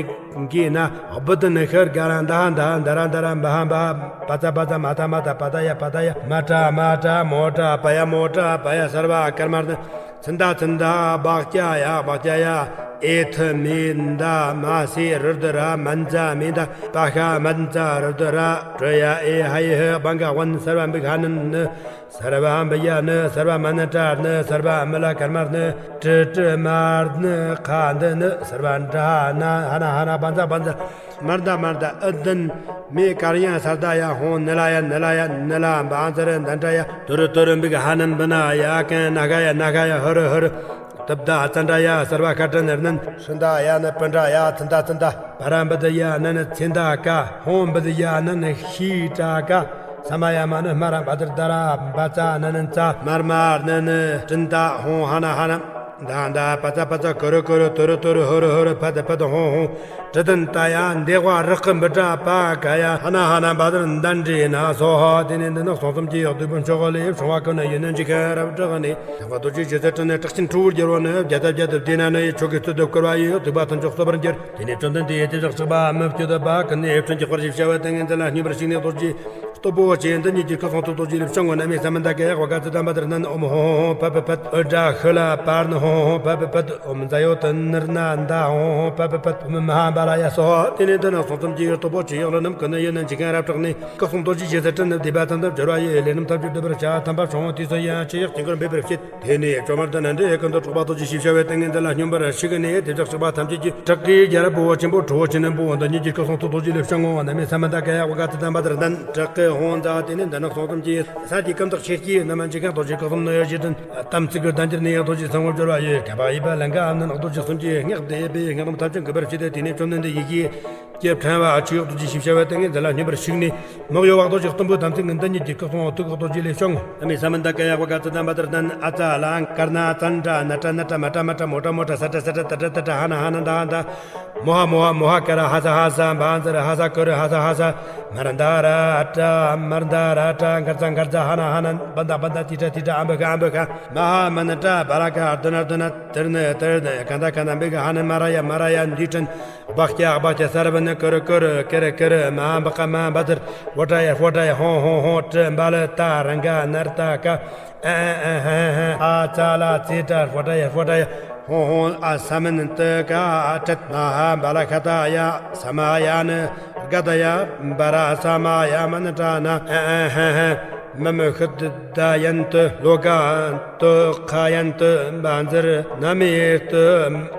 གི་ན། བུ་དི་ནི་ཤར་ག་ར་འདི་ཧ་འདི་ཧ། འདི་ར་འདི་ར་འབ་ཧ་འབ་ཧ། པ་ཙ་པ་ཙ་མ་ཐ་མ་ཐ། པ་ཏ་ཡ་པ་ཏ་ཡ། མ་ཏྲ་མ་ཏྲ་མོ་ཏྲ་པ་ཡ་མོ་ཏྲ་པ་ཡ། སར་བ་ཀརྨ་ནི། ཚི་ད་ཚི་ད་བག་ཀྱ་ཡ་བག་ཀྱ་ཡ། ཨེ་ཐི་མི་ད་མ་སི་རུ་དི་ར་མན་ཙ་མི་ད། པ་ཤ་མན་ཙ་རུ་དི་ར་ཏྲ་ཡ་ཨེ་ཧ་ཡི་ཧི་བ་ག་ཝན། སར་བ་འབིག་ཧ་ནི་ནི། སར་བ་འབི་ཡ་ནི། སར་བ་མ་ནི་ཏྲ་ནི། སར་བ་མི་ལ་ཀརྨ་ནི། ཏྲི་ཏྲི་མར་ནི་ཁ་འདི་ནི། སར་བ་འདྲ་ཧ་ན་ཧ་ན་ཧ་ན་བན་ཛ་བན་ཛ། མར་ད་མར་ད་ཨི་དིན་མེ་ཀར་ཡང་སར་ད་ཡ་ཧོང་ནི་ལ་ཡ་ནི་ལ་ཡ་ནི་ལ་བན་ཛ་རི་འདན་ཏྲ་ཡ། ཏུ་རུ་ཏུ་རུ་འབིག་ཧ་ནན་བི་ན་ཡ་ཀན་ན་ཁ་ཡ་ན་ཁ་ཡ་ཧུ་རུ་ཧུ་རུ། ཏུབ་ད་ཙན་ཏྲ་ཡ། སར་བ་ཁ་ཏྲ་ནི་ར་ནན། སྲིན་ད་ཡ་ནི་པིན་ཏྲ་ཡ། ཚིན་ད་ཚིན་ད། པ་ར་འབི་ད་ཡ་ནི་ནི་ཚིན་ད་ཀ། ཧོང་འབི་ད་ཡ་ནི་ནི་ཤི་ཏྲ་ཀ། ས་མ་ཡ་མ་ནི་སྨ་ར་བ་དར་ད་ར་བ་ཙ་ན་ནན་ཙ། མར་མར་ནི་ནི་ཏྲིན་ད་ཧོང་ཧ་ན་ཧ་ན། ད་ད་པ་ཙ་པ་ཙ་ཀུ་རུ་ཀུ་རུ་ཏུ་རུ་ཏུ་རུ་ཧུ་རུ་ཧུ་རུ་ཕ་ད་ཕ་ད་ཧོང་ཧོང་། ཏྲི་ཏིན་ད་ཡ་འདེགས་བ་རག་གི་འབི་ཏྲ་པ་ཀ་ཡ། ཧ་ན་ཧ་ན་བ་དར་འདན་ཏྲི་ན་སོ་ཧ། དེ་ནས་འདི་ནག་སོང་ཙམ་གྱི་ཡག་སྡིག་པོ་མཆོག་ལས་བྱུང་བ་ཀུན་ནི་ཡིན་ནོ་འཇིག་རྟེན་རབ་དྲག་ནས། དེ་བ་རྡོ་རྗེ་རྗེ་ཚེ་ཁྲི་ནས་དྲག་ཅན་ཁྲོ་བོའི་རྒྱལ་པོ་ནི་བརྒྱ་ད་བརྒྱ་ད་བདེ་ན་ནི་ཆོས་ཀྱི་ཚུལ་དུ་བསྐོར་བ་ཡི་སྡིག་པ་ཐམས་ཅད་གསོ་བར་འགྱུར། དེ་ནས་བཅོམ་ལྡན་འདས་ཡེ་དེ་བཞག་སྲིད་པ་མི་བསྐྱོད་པ་ཀུན་ནས་འཕྲིན་གྱི་དཔལ་ཞིབ་བྱ་བའི་ཏིང་ངེ་འཛིན་ལ་སྙོམས་པར་ཞུགས་ནས་རྡོ་རྗེ་སྟོབས་པོ་ཆེ་འདི་ཉིད་ཀྱི་སྐུ་གསུང་ཐུགས་རྡོ་རྗེ་ལས་བྱུང་ངོ་། ན་མེ་ས་མན་ད་ཀ་ཡ་ཝ་ག་ཙི་ད་བ་དར་ནན་ཨོམ་ཧོང་ཧོང་ཕ་ཕ་ཕད། ཨུ་ཏྲ་ཤི་ལ་པར་ནི་ཧོང་ཧོང་ཕ་ཕ་ཕད། ཨོམ་ཛ་ཡོ་ཏི་ནི་ར་ན་ད་ཧོང་ཧོང་ཕ་ཕ་ཕད། ཨོམ་མ་ཧ་བ་ལ་ཡ་སོ་ཧ། དེ་ནས་འདི་ནག་སོང་ཙམ་གྱི་སྟོབས་པོ་ཆེ་ཡག་ལ་རྣམས་ཀུན་ནི་ཡིན་ནོ་འཇིག་རྟེན་རབ་དྲག་ནས། སྐུ་གསུང་རྡོ་རྗེ་རྗེ་ཚེ་ཁྲི་ནི་སྡིག་པ་ཐམས་ཅད་སྦྱོར་བ་ཡི་ལས་རྣམས་ཐམས་ཅད་སྒྲུབ་པར་བྱ། ཐམས་པ་ཆུང་ངུ་དུས་སུ་ཡང་ཆེ་ཡག་དཀྱིལ་འཁོར་འབེབས་པར་བྱེད། དེ་ནས་བཅོམ་ལྡན་འདས་ཀུན་ཏུ་གྲགས་པ་རྡོ་རྗེ་ཞིབ་བྱ་བའི་ཏིང་ངེ་འཛིན་ལ་སྙོམས་པར་ཞུགས་ནས་དེ་བཞག་སྲིད་པ་ཐམས་ཅད་ཀྱི་བྲག་གི་རྒྱལ་པོ་ཆེན་པོ་ཁྲོ་བོ་ཆེ་ནན་པོ་འདི་ཉིད་ཀྱི་སྐུ་གསུང་ཐུགས་རྡོ་རྗེ་ལས་བྱུང་ངོ་། ན་མེ་ས་མན་ད་ཀ་ཡ་ཝ་ག་ཙི་ད་བ་དར་ནན། བྲག་གི་ཧོང་ཛ། དེ་ནས་འདི་ནག་སོང་ཙམ་གྱི་ས་ཀྱི་ཀུན་བཏགས་ཆེ་སྐྱེས་རྣམས་འཇིག་རྟེན་རྡོ་རྗེ་སྐུ་གསུམ་ནི་ཡོད་ཞེས་དྲན། དམ་ཚིག་གི་གདན་འཇིར་ནི་ཡང་རྡོ་རྗེ་སེམས་དབང་སྦྱོར་བ་ཡི་མཁས་པ་ཡིད་པ་ལན་ག་ཨ་ནན་རྡོ་རྗེ་གསུམ་གྱི་སྔགས་བཟླས་པས་སྔགས་རྣམས་ཐམས་ཅད་འགུགས་པར་བྱེད་དེ། དེ་ནས་བཅོམ་ལྡན་འདས་ཡི་གེ་ཀྱེ་ཕྲེང་བ་ཆུ་ཡོག་ཏུ་ཅི་ཞིབ་བྱ་བའི་ཏིང་ངེ་འཛིན་ལ་སྙོམས་པར་ཞུགས་ནས། མི་གཡོ་བ་རྡོ་རྗེ་གཏུམ་པོའི་དམ་ཚིག་ནི་འདི་ཉིད་ཀྱི་སྐུ་གསུང་ཐུགས་ཀྱི་རྡོ་རྗེ་ལས་བྱུང་། ཨ་མི་ས་མན་ད་ཀ་ཡ་ཝ་ག་ཙི་ད་བ་དར་ནན། ཨ་ཙ་ལ་ཀར་ན་ཙན་ཏྲ་ན་ཏྲ་ན་ཏྲ་མ་ཏྲ་མ་ཏྲ་མོ་ཏྲ་མོ་ཏྲ་ས་ཏྲ་ས་ཏྲ་ཏ་ཏྲ་ཏ་ཏྲ་ཧ་ན་ཧ་ན་ད་ཧ་ད། མོ་ཧ་མོ་ཧ་མོ་ཧ་ཀ་ར་ཧ་ས་ཧ་ས་བ་ཛ་ར་ཧ་ས་ཀུ་རུ་ཧ་ས་ཧ་ས། མར་ད་ར་ཏྲ་མར་ད་ར་ཏྲ་མགར་ཙ་མགར་ཙ་ཧ་ན་ཧ་ན་བན་ད་བན་ད་ཏི་ཏྲ་ཏི་ཏྲ་ཨམ་བུ་ཁ་ཨམ་བུ་ཁ། མ་ཧ་མ་ན་ཏྲ་བ་ལ་ཀ་རྡུ་ན་རྡུ་ན་ཏིར་ནི་ཏིར་ནི་ཀ་ད་ཀ་ན་འབི་ག་ཧ་ན་མ་ར་ཡ་མ་ར་ཡ་འདི་ཏྲན། བག་སྐྱ་བག་སྐྱ་སར་བ་ནི་ཀུ་རུ་ཀུ་རུ་ཀེ་རུ་ཀེ་རུ་མ་འབག་ག་མ་འབད་དར། ཧོ་ཏྲ་ཡ་ཧོ་ཏྲ་ཡ་ཧོང་ཧོང་ཧོང་ཏྲི་འབ་ལི་ཏ་རང་ག་ནར་ཏ་ཀ་ཨ་ཨ་ཨ་ཧ་ཧ་ཨ་ཙ་ལ་ཙི་ཏྲ་ཧོ་ཏྲ་ཡ་ཧོ་ཏྲ་ཡ། ཧོང་ཧོང་ཨ་ས་མན་ཏི་ཀ་ཏྲད་ན་ཧ་བ་ལ་ཤ་ཏ་ཡ་ས་མ་ཡ་ན་ག་ད་ཡ་བ་ར་ས་མ་ཡ་མ་ན་ཏྲ་ན་ཨ་ཨ་ཧ་ཧ་མ་མ་ཤི་ཏི་ད་ཡན་ཏི་ལོ་ཀ་ཏི་ཁ་ཡན་ཏི་བ་ཛིར་ན་མི་ཏི་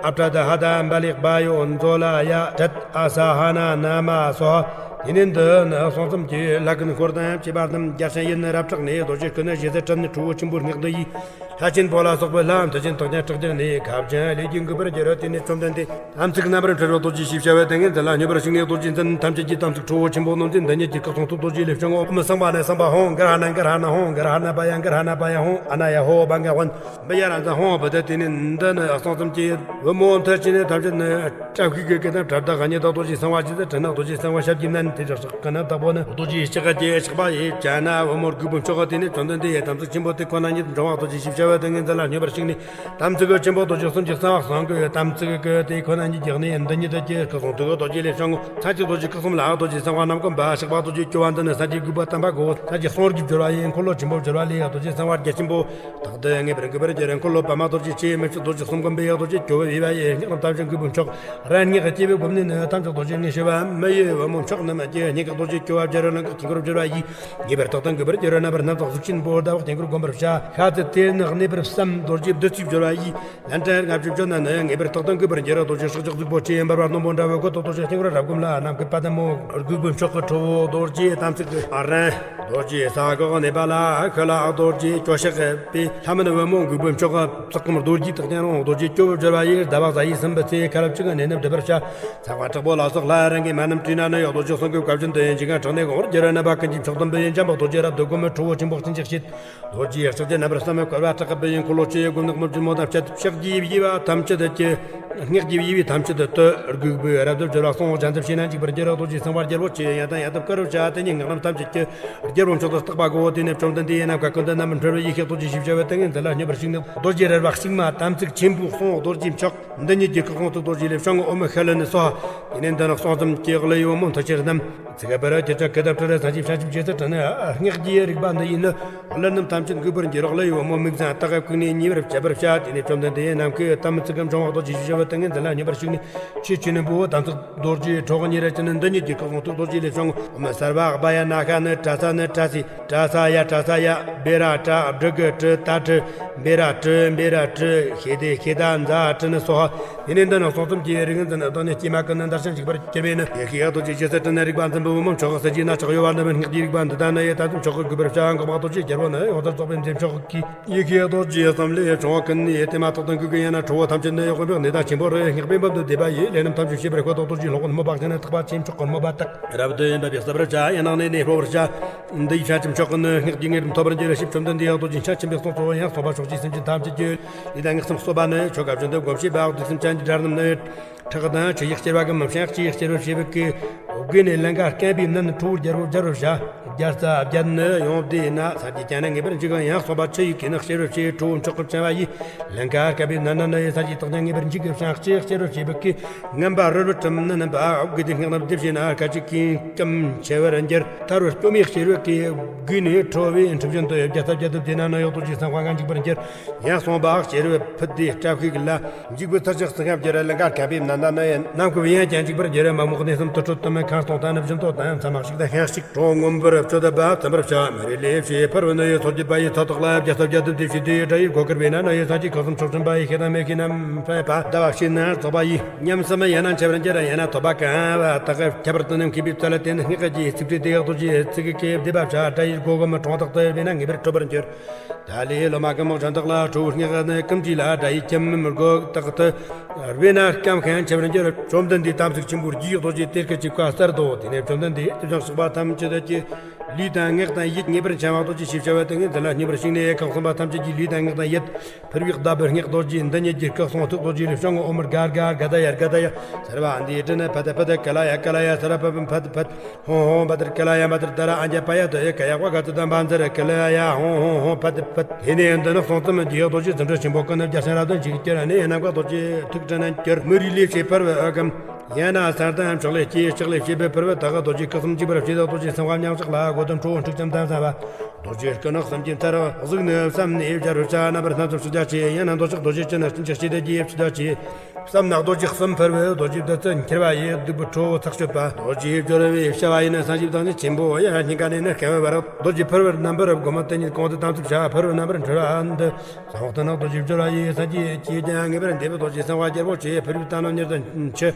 ཨ་ཏྲ་ད་ཧ་ད་བ་ལིག་བ་ཡོ་མཛོ་ལ་ཡ་ཏྲད་ཨ་ས་ཧ་ན་ན་མ་སོ། དེ་ནས་འདི་ནི་གསུང་རྩོམ་གྱི་ལྷ་ཀུན་འཁོར་དང་བཅས་པ་རྣམས་རྒྱལ་ཞིང་ཡིད་ནི་རབ་དྲག་ནས་རྡོ་རྗེ་སྐུ་ནི་ཞེས་ཟེར་དྲན་ནས་ཁྲོ་བོ་ཆེན་པོའི་སྔགས་འདི་ཡིས། ལྷ་ཆེན་པོ་ལ་སོགས་པའི་ལྷ་མཐུ་ཆེན་དག་ཀྱང་སྐྲག་སྐྱེས་ནས་ཁ་བྱང་ལས་ཀྱི་འགུགས་པར་འགྱུར་རོ། དེ་ནས་བཅོམ་ལྡན་འདས་དམ་ཚིག་རྣམ་པར་འཁྲུལ་བའི་རྡོ་རྗེ་ཞེས་བྱ་བའི་ཏིང་ངེ་འཛིན་ལ་སྙོམས་པར་ཞུགས་ནས་རྡོ་རྗེ་འཛིན་ཐམས་ཅད་ཀྱི་དམ་ཚིག་ཁྲོ་བོ་ཆེན་པོ་རྣམས་ཀྱིས་འདི་ཉིད་ཀྱི་སྐུ་གསུང་ཐུགས་རྡོ་རྗེ་ལས་བྱུང་ངོ་། ཨོཾ་སང་བ་ན་སང་བ་ཧོང་གར་ཧ་ན་གར་ཧ་ན་ཧོང་གར་ཧ་ན་པ་ཡ་གར་ཧ་ན་པ་ཡ་ཧོང་ཨ་ན་ཡ་ཧོ་བ་འག་ཝན་བི་ཡ་ར་འཛིན་ཧོང་བ་དེ། དེ་ནས་འདི་ནི་གསུང་རྩོམ་གྱི་བུ་མོ་མཐུ་ཆེན་ཐམས་ཅད་ནི་སྐྲ་ཤིག་གི་སྐད་དང་བྲལ་དག་གཉིད་དག་རྡོ་རྗེ་གསང་བ་ཇི་ལྟར་དྲན་ན་རྡོ་རྗེ་གསང་བ་ཞབས་ཀྱི་ནན་དེ་ཞག་ཞག་གི་ནད་དག་པོ་ནི་རྡོ་རྗེ་ལྕགས་ཀྱི་ཕྱག་པ་ཡིས་བཅད་ན་བུ་མོར་གུས་པའི་མཆོག་གི། དེ་ནས་བཅོམ་ལྡན་འདས་ཡི་དམ་ཚིག་ཆེན་པོ་དེ་ཁོ་ན་ཉིད་འབྱུང་བ་རྡོ་རྗེ་ཞེས་བྱ་བའི་ཏིང་ངེ་འཛིན་ལ་སྙོམས་པར་ཞུགས་ནས་དམ་ཚིག་གི་ཆེན་པོ་རྡོ་རྗེ་གསུམ་གྱི་གསང་བ་གསང་གི་དམ་ཚིག་གི་དེ་ཁོ་ན་ཉིད་བརྒྱུད་ནས་འདི་ཉིད་དུ་སྐྱེས། སྐུ་གསུང་ཐུགས་རྡོ་རྗེ་ལས་བྱུང་ངོ་། ཚངས་ཀྱི་རྡོ་རྗེ་སྐུ་གསུམ་ལ་རྡོ་རྗེ་གསང་བ་རྣམ་བསྒོམ་པ། ཕྱག་པ་རྡོ་རྗེ་སྐྱོབ་པ་འདི་ནི་སངས་རྒྱས་གུས་པ་དམ་པ་གོ། སངས་རྒྱས་གསུང་གིས་སྦྱོར་བ་ཡིས་འཁོར་ལོ་ཆེན་པོ་སྦྱོར་བ་ལས་རྡོ་རྗེ་གསང་བ་རྒྱ་ཆེན་པོ། རྟག་ཏུ་ངེས་པར་འགུགས་པར་འགྱུར། འཁོར་ལོ་པདྨ་རྡོ་རྗེ་ཆེ། མི་ཕྱེད་རྡོ་རྗེ་གསུམ་བསྒོམས་པའི་རྡོ་རྗེ་སྐྱོབ་པའི་བ་ཡི་སྙིང་ཐམས་ཅད་གུས་པའི་མཆོག་རང་སྙིང་སྐྱེས་པའི་སྒོམ་ནས་ནི་ཐམས་ཅད་རྡོ་རྗེ་ངེས་ཤེས་པ། མི་ཡི་བུ་མོ་མཆོག་རྣམས་ཀྱི་སྙིང་གི་རྡོ་རྗེ་སྐྱོབ་པ་སྦྱར། ལང་ཀའི་དཀྱིལ་འཁོར་སྦྱོར་བ་ཡིས། ངེས་པར་རྟག་ཏུ་འགུགས་པར་འགྱུར། རྣམ་པར་སྣ་ཚོགས་གཟུགས་ཅན་པོ་ཟླ་བ་དཀྱིལ་འཁོར་བསྒོམ་པར་བྱ། ཤ་ཚ་དེ་ནི་གནས་པར་བསམ། རྡོ་རྗེ་བདུད་རྩིས་སྦྱོར་བ་ཡིས། ལན་ཀྲན་ལྔ་བཅུ་བཅོ་ལྔ་ནི་ངེས་པར་རྟག་ཏུ་འགུགས་པར་འགྱུར། རྡོ་རྗེ་སྲེག་བཅད་གཟུགས་པོ་ཆེ། འབར་བ་སྣུམ་པོ་འདྲ་བའི་གོ་ཏོག་རྡོ་རྗེ་སྙིང་རུས་རབ་བསྒོམས་ལ་ནམ་མཁའི་པདྨོ། གུས་པའི་མཆོག་གི་ཁྲོ་བོ་རྡོ་རྗེ་དམ་ཚིག་གི་རང་། རྡོ་རྗེ་ས་འོག་གནས་པ་ལ་ཤོད་ལ་རྡོ་རྗེ་སྐྱོབ་ཤག་པའི་ལྷ་མིན་བུ་མོ་གུས་པའི་མཆོག་གི་ཚོགས་ཀུན་རྡོ་རྗེ་དག་ཀྱང་རུང་། རྡོ་རྗེ་སྐྱོབ་པར་སྦྱོར་བ་ཡིས། ཟླ་བ་གཟའ་ཡིས་ཟིན་པའི་ཚེ། ཁ་ལ་བཅུ་གི་གནས་ནི་སྒྲུབ་པར་བྱ། ཚངས་པ་དྲག་པོ་ལ་སོགས་ལྷ་རང་གི་མ་རྣམས་བྲིས་ན་ནི་ཡང་རྡོ་རྗེ་གསུང་གི་བཀའ་བཞིན་དུ་ཡིན་གྱི་ང་དྲང་ནས་དགོངས་པར་འགྱུར། རྣམ་པ་ཀུན་གྱི་མཆོག་ཏུ་འབུལ་ཡིན། འཇམ་པོ་རྡོ་རྗེ་རབ་ཏུ་བསྒོམས། ཁྲོ་བོ་ཆེན་པོ་གཅིག་ཅིག་བྱེད། རྡོ་རྗེ་ལྕགས་ཀྱི་རྣམ་པར་བསམ་པའི་བསྐོར་བ་དྲག་གི་འབུལ་ཡིན། འཁོར་ལོ་ཆེ་ཡི་སྒོ་ནག་མོ་བཅུ་མོ་དང་བཅས་ཏེ་ཕྱག་རྒྱའི་དབྱེ་བ་ཐམས་ཅད་དུ་སྐྱེ། སྔགས་ཀྱི་དབྱེ་བས་ཐམས་ཅད་དུ་དུ་རྒུག་པའི་རབ་ཏུ་སྦྱོར་བ་གསུང་སྦྱང་ཙམ་བྱས་ན་འཇིག་པར་འགྱུར། རྡོ་རྗེ་གསང་བ་རྒྱལ་པོ་ཆེ་ཡང་དང་ཡང་དུ་བསྐོར་བར་བྱ། དེ་ཉིད་སྔགས་རྣམས་ཐམས་ཅད་ཀྱི་རྒྱལ་པོ་མཆོག་ཏུ་བརྟག་པ་གོ། དེ་ནས་བཅོམ་ལྡན་འདས་ཡི་ནམ་མཁའ་ཀུན་ཏུ་རྣམ་པར་འཕྲུལ་བའི་ཡེ་ཤེས་རྡོ་རྗེ་ཞེས་བྱ་བའི་ཏིང་ངེ་འཛིན་ལ་སྙོམས་པར་ཞུགས་ནས་རྡོ་རྗེ་རལ་པ་གཅིག་མ་དམ་ཚིག་ཆེན་པོའི་གསུང་རྡོ་རྗེ་མཆོག་འདི་ཉིད་ཀྱི་སྐུ་གསུང་ཐུགས་རྡོ་རྗེ་ལས་བྱུང་ངོ་། ཨོཾ་ཤཱི་ལ་ནི་སྭཱ་ཧཱ། དེ་ནས་འདི་ནི་གསུང་རྩོམ་གྱི་གླུ་ཡི་བུ་མོ་མཐུ་ཆེན་རྣམས། ཚིག་པར་གྱུར་ཅིང་གུས་དང་བྲལ་བའི་སངས་རྒྱས་བྱང་ཆུབ་ཀྱི་ཚུལ་དྲན་ནས། སྔགས་ཀྱི་རིག་པ་འདི་ཡིས་ནི། གླུ་རྣམས་ཐམས་ཅད་འགུགས་པར་འགྱུར། གླུ་ཡི་བུ་མོ་མིག་བཟང་སྟག་གི་བཀུག་ནས་ཉེ་བར་བྱ་བར་བྱ། དེ་ནས་བཅོམ་ལྡན་འདས་ནམ་མཁའི་དམ་ཚིག་གམ་འབྱུང་བ་རྡོ་རྗེ་ཞེས་བྱ་བའི་ཏིང་ངེ་འཛིན་ལ་སྙོམས་པར་ཞུགས་ནས། ཆོས་ཀྱི་སྙིང་པོ་དམ་ཚིག་རྡོ་རྗེ་ཁྲོ་བོ་ཉེ་རུ་ཅན་ནི་འདི་ཉིད་ཀྱི་སྐུ་གསུང་ཐུགས་རྡོ་རྗེ་ལས་བྱུང་། ཨོཾ་སརྦ་ཨ་བྷ་ཡ་ན་ཤ་ནི་ཏྲ་ས་ནི་ཏྲ་སི། ཏྲ་ས་ཡ་ཏྲ་ས་ཡ། བེ་ར་ཏྲ། བྲི་གི་བྲི། ཏ་ཏྲི། བེ་ར་ཏྲི། བེ་ར་ཏྲི། ཤེ་དེ་ཤེ་ད་ཛ་ཏྲི་ནི་སྭཱ་ཧཱ། དེ་ནས་འདི་ནི་གསུང་རྩོམ་གྱི་རིག་འཛིན་བདག་ཉིད་ཀྱི་མ་ཀུན་ནི་འདར་ཞིང་འཇིགས་པར་གྱུར་པས་ནི། ཡེ་ཤེས་རྡོ་རྗེ་ཇི་སྲིད་དྲན་ནས་རིག་པ་འཛིན་པའི་བུ་མོ་མཆོག་གི་སྲིད་ཀྱི་རྣ་ཆོག་གཡོ་བ་ནི་སྔགས་ཀྱི་རིག་པ་འདི་དག་ནི་ཡི་དམ་ཚིག་མཆོག་གི་གུས་པར་བྱ། འགོག་པ་རྡོ་རྗེ་རྒྱལ་པོ་ནི་ཡོངས་སུ་རྫོགས་པའི་མཛེས་མཆོག་གི། ཡེ་ཤེས་རྡོ་རྗེ་གསུམ་ལས་བྱུང་བ་ཀུན་ནི་ཡི་དེ་མ་ཐག་ཏུ་འགུགས་ཀྱི་ཡང་ན་ཁྲོ་བོ་ཐམས་ཅད་ནི་ཡོག་པའི་གནས་དང་ཆེན་པོ་རུ་སྔགས་པས་འབུམ་དུ་བཟླས་པ་ཡིས་ལས་རྣམས་ཐམས་ཅད་ཤེས་པར་བསྐུལ་ཏོ། རྡོ་རྗེ་སློང་གི་དམོད་པ་བྱས་ནས་ཐེག་པ་ཆེ་མཆོག་གི་དམོད་པ་དག་རབ་ཏུ་ཡིན་པ་བསྐྱབ་པར་བྱ། ཡན་ལག་ནས་ནི་ཤོར་བར་བྱ། འདི་ཡི་ཕྱག་ཆེན་མཆོག་གིས་ནི་སྔགས་ཀྱི་དངོས་གྲུབ་ཐོབ་པར་འགྱུར་ཞེས་བཅོམ་ལྡན་འདས་ཡང་རྡོ་རྗེ་འཆང་ཆེན་པོའི་གསུང་གསོལ་བ་ཡང་གསུངས་པ་མཆོག་གི་སེམས་ཅན་ཐམས་ཅད་ཀྱི་ལུས་དང་ངག་སེམས་གསོ་བ་ནི་ཆོ་ག་བཞིན་དུ་བསྒོམ་བྱས་པ། དུས་གསུམ་ཅན་གྱི་སྒྲ་རྣམས་ནི་ཁྲག་དང་ཆུ་ཡི་གཅེར་བ་གི་མི་བྱང་ལྕེ་ཡི་གཅེར་བུ་བྱས་པའི་གི་བགོས་ནས་ལིང་ག་སྐམ་པའི་སྣུམ་ནི་ཁྲོ་བོ་རྒྱལ་པོ་སྦྱར་བར་བྱ། བརྒྱ་རྩ་བརྒྱད་ནི་ཡོངས་བཟླས་ན་སངས་རྒྱས་ཀྱང་ནི་ངེས་པར་འཇིག་གི། ཡང་གསུངས་པ་ཆུ་ཡི་གེ་ནི་གཅེར་བུ་བྱས་ཁྲོ་བོ་མཆོག་གི་བྱིན་པ་ཡིས་ལིང་ག་སྐམ་པའི་སྣུམ་ནི་ནི་ཡི་སངས་རྒྱས་དག་ཀྱང་ངེས་པར་འཇིག་གི། བྱང་ལྕེ་ཡི་གཅེར་བུ་བྱས་པའི་གི་ངན་པ་རོལ་བུ་གྲུམ་ནི་རྣམ་པ་བགོས་ཏེ་སྔགས་རྣམས་བཟླས་བྱས་ན་སྐད་ཅིག་གིས་སྐམ་ཆེ་བར་འགྱུར། ཐར་བར་སྐྱོ་མའི་གཅེར་བུ་གིས་བགོས་ནས་ཁྲོ་བོའི་ཁྲི་བཞིན་དུ་བརྒྱ་རྩ་བརྒྱད་དུ་བཟླས་ན་ནི་ཡང་རྡོ་རྗེ་གསང་བ་ལྔ་འཇིག་པར་འགྱུར། ཡང་གསུངས་པ་གཅེར་བུ་ཕུད་དེ་སྐྲ་ཤད་ལ། འཇིགས་པའི་ཚར་གཅིག་སྲིད་ཁམས་ཀྱི་རི་ལིང་ག་སྐམ་པའི་སྣུམ་ནི་ནི་ནམ་མཁའི་དབྱིངས་ཀྱང་འཇིག་པར་འགྱུར། མ་རྨོངས་གནས་གསུམ་དུར་ཁྲོད་དུ་མི་ཁང་སྟོང་དང་ནི་བཞི་མདོ་དང་མཚམས་མ་གཅིག་དང་ཤིང་གཅིག་ཁྲོ་བོ་མངོན་པར་སྤྱོད་པ་བརྩམ་པར་བྱ། མི་རིགས་ལས་བྱེད་ཕུར་བུ་ནི་ཡི་ཚོགས་བརྒྱད་པ་ཡི་ཚོགས་དག་ལ་བརྒྱ་རྩ་བརྒྱད་བསྡུ་སྟེ་བྱས་ཏེ། སྒྲ་ཡི་སྒོ་ཁར་བས་ན་ནི་ཡི་སངས་རྒྱས་སྐུ་གསུམ་མཆོག་སྦྱིན་པ་ཡི་ཤེས་དང་མི་ཤེས་རྣམས་ཕན་པ་ཟླ་བ་ཕྱེད་ནི་རྫོགས་པ་ཡིས། ཉམས་སུ་མི་ཡན་ན་འཆི་བར་འགྱུར། ཡན་ན་ཐོབ་པ་གང་བ་དག་ཁྱད་པར་དུ་ནི་མཁས་པའི་རྩལ་ལ་བརྟེན་སྔགས་ཀྱི་ཚིག་ཕྲད་དེ་རྡོ་རྗེའི་ཚིག་གིས་བཟླས་པར་བྱ། སྒྲ་ཡི་སྒོ་གུམ་གྲོང་དག་ཏུ་བས་ན་ངེས་པར་འཕྲོད་པར་འགྱུར། ད་ལས་སློབ་མ་གི་མོ་གྲངས་དག་ལ་ཁྲོ་བོའི་སྔགས་ནི་ཀུན་བྲིས་ལ། སྒྲ་ཡི་ཁྱིམ་མི་སྒོ་དག་ཏུ་བས་ན་སྐམ་ཤིང་ཆེ་བར་འགྱུར། བཅོམ་ལྡན་འདས་དམ་ཚིག་ཆེན་པོའི་རྒྱུའི་རྡོ་རྗེ་གཏེར་ཁ་ཅིག་ཁ་གསར་དོ། དེ་ནས་བཅོམ་ལྡན་འདས་དེ་བཞིན་གཤེགས་པ་ཐམས་ཅད་ཀྱི་ལུས་དང་ངག་དང་ཡིད་ངེས་པར་འཆང་བ་རྡོ་རྗེ་ཞེས་བྱ་བ་དེ་ངེས་འཛིན་ལ་སྙོམས་པར་ཞུགས་ནས་ཁམས་གསུམ་པ་ཐམས་ཅད་ཀྱི་ལུས་དང་ངག་དང་ཡིད་ཕུར་བུས་བརྡབ་པའི་སྔགས་རྡོ་རྗེ་འདི་ཉིད་ཀྱི་སྐུ་གསུང་ཐུགས་རྡོ་རྗེ་ལས་བྱུང་ངོ་། ཨོཾ་ག་ག་ག་ད་ཡ་ག་ད་ཡ། སརྦ་ཨ་ནནྡི་ཏྲཱི་ནི་ཕཊ་ཕཊ་ཀ་ལ་ཡ་ཀ་ལ་ཡ། སརྦ་བ་ཕཊ་ཕཊ། ཧོང་ཧོང་བ་དྲ་ཀ་ལ་ཡ་བ་དྲ་དྷ་ར་ཨ་ཛྱ་པ་ཡ་དོ་ཡ་ཀ་ཡ་བ་ག་ཙ་དྷ་མ་ཛ་ར་ཀ་ལ་ཡ། ཧོང་ཧོང་ཧོང་ཕཊ་ཕཊ། དེ་ནས་འདི་ནི་གསུང་རྩོམ་རྒྱུའི་རྡོ་རྗེ་འཛིན་གྲྭ་ཆེན་པོ་ཀུན་ནི་རྒྱ་ཆེན་རབ་ཏུ་འཇིག་གྱུར་ནས་ནམ་མཁའ་རྡོ་རྗེ་ཐུགས་དྲན་ན་གྱུར། མི་རིགས་ལས་བྱེད་ཕུར་བུ་ཨ་གམ། ཡང་ན་སར་དང་ཕྱག་ལས་སྐྱེས་ལྕགས་ལས་བྱེད་པའི་ཕུར་བུ་དག་རྡོ་རྗེ་སྐུ་གསུམ་གཅིག་པར་བྱེད་དོ། རྡོ་རྗེ་གསང་བ་མྱང་ལྕགས་ལ་སྒོ་དང་ཁྲོ་བོ་འཁྲུག་ཅམ་དང་བསམ་པ། རྡོ་རྗེ་སྐུ་ནག་གསུམ་གྱི་མཐར་གཟུགས་ནི་བསམ་ནས་སྦྱར་བར་བྱ། རྣམ་པར་སྣ་ཚོགས་ཕྱག་རྒྱ་ཆེ། ཡང་ན་འདོད་ཆགས་རྡོ་རྗེ་ཅན་ནི་སྤྱིན་ཆགས་ཞེ་སྡང་རྒྱས་ཕྱི་རྒྱ་ཆེ། བསམ་ནག་རྡོ་རྗེ་གསུམ་ཕུར་བུ་རྡོ་རྗེ་བདུད་རྩི་འཁྱིལ་བ་ཡི། བདུག་སྤོས་ཁྲོ་བོ་ཚོགས་མཆོད་པ། རྡོ་རྗེ་སྦྱོར་བའི་བྱ་བ་ཡིན་ན་སངས་རྒྱས་བདག་ཉིད་ཆེན་པོ་ཡི། སྙིང་ག་ནས་ནི་སྐྱེ་བའི་བར། རྡོ་རྗེ་ཕུར་བུ་རྣམ་པར་བསྒོམ། དེ་ཉིད་གོང་དུ་དམ་ཚིག་བྱ། ཕུར་བུ་རྣམ་པར་འཁྲུལ་བ་འདི། གསང་བ་སྟེང་ན་རྡོ་རྗེ་སྦྱོར་བ་ཡིས། སངས་རྒྱས་ཀྱིས་ཀྱང་ངེས་པར་འདས་པའི་རྡོ་རྗེ་གསང་བ་རྒྱལ་པོ་ཆེ། ཕུར་བུའི་རྟ་རྣོན་ཉེར་དང་ཕྱེད།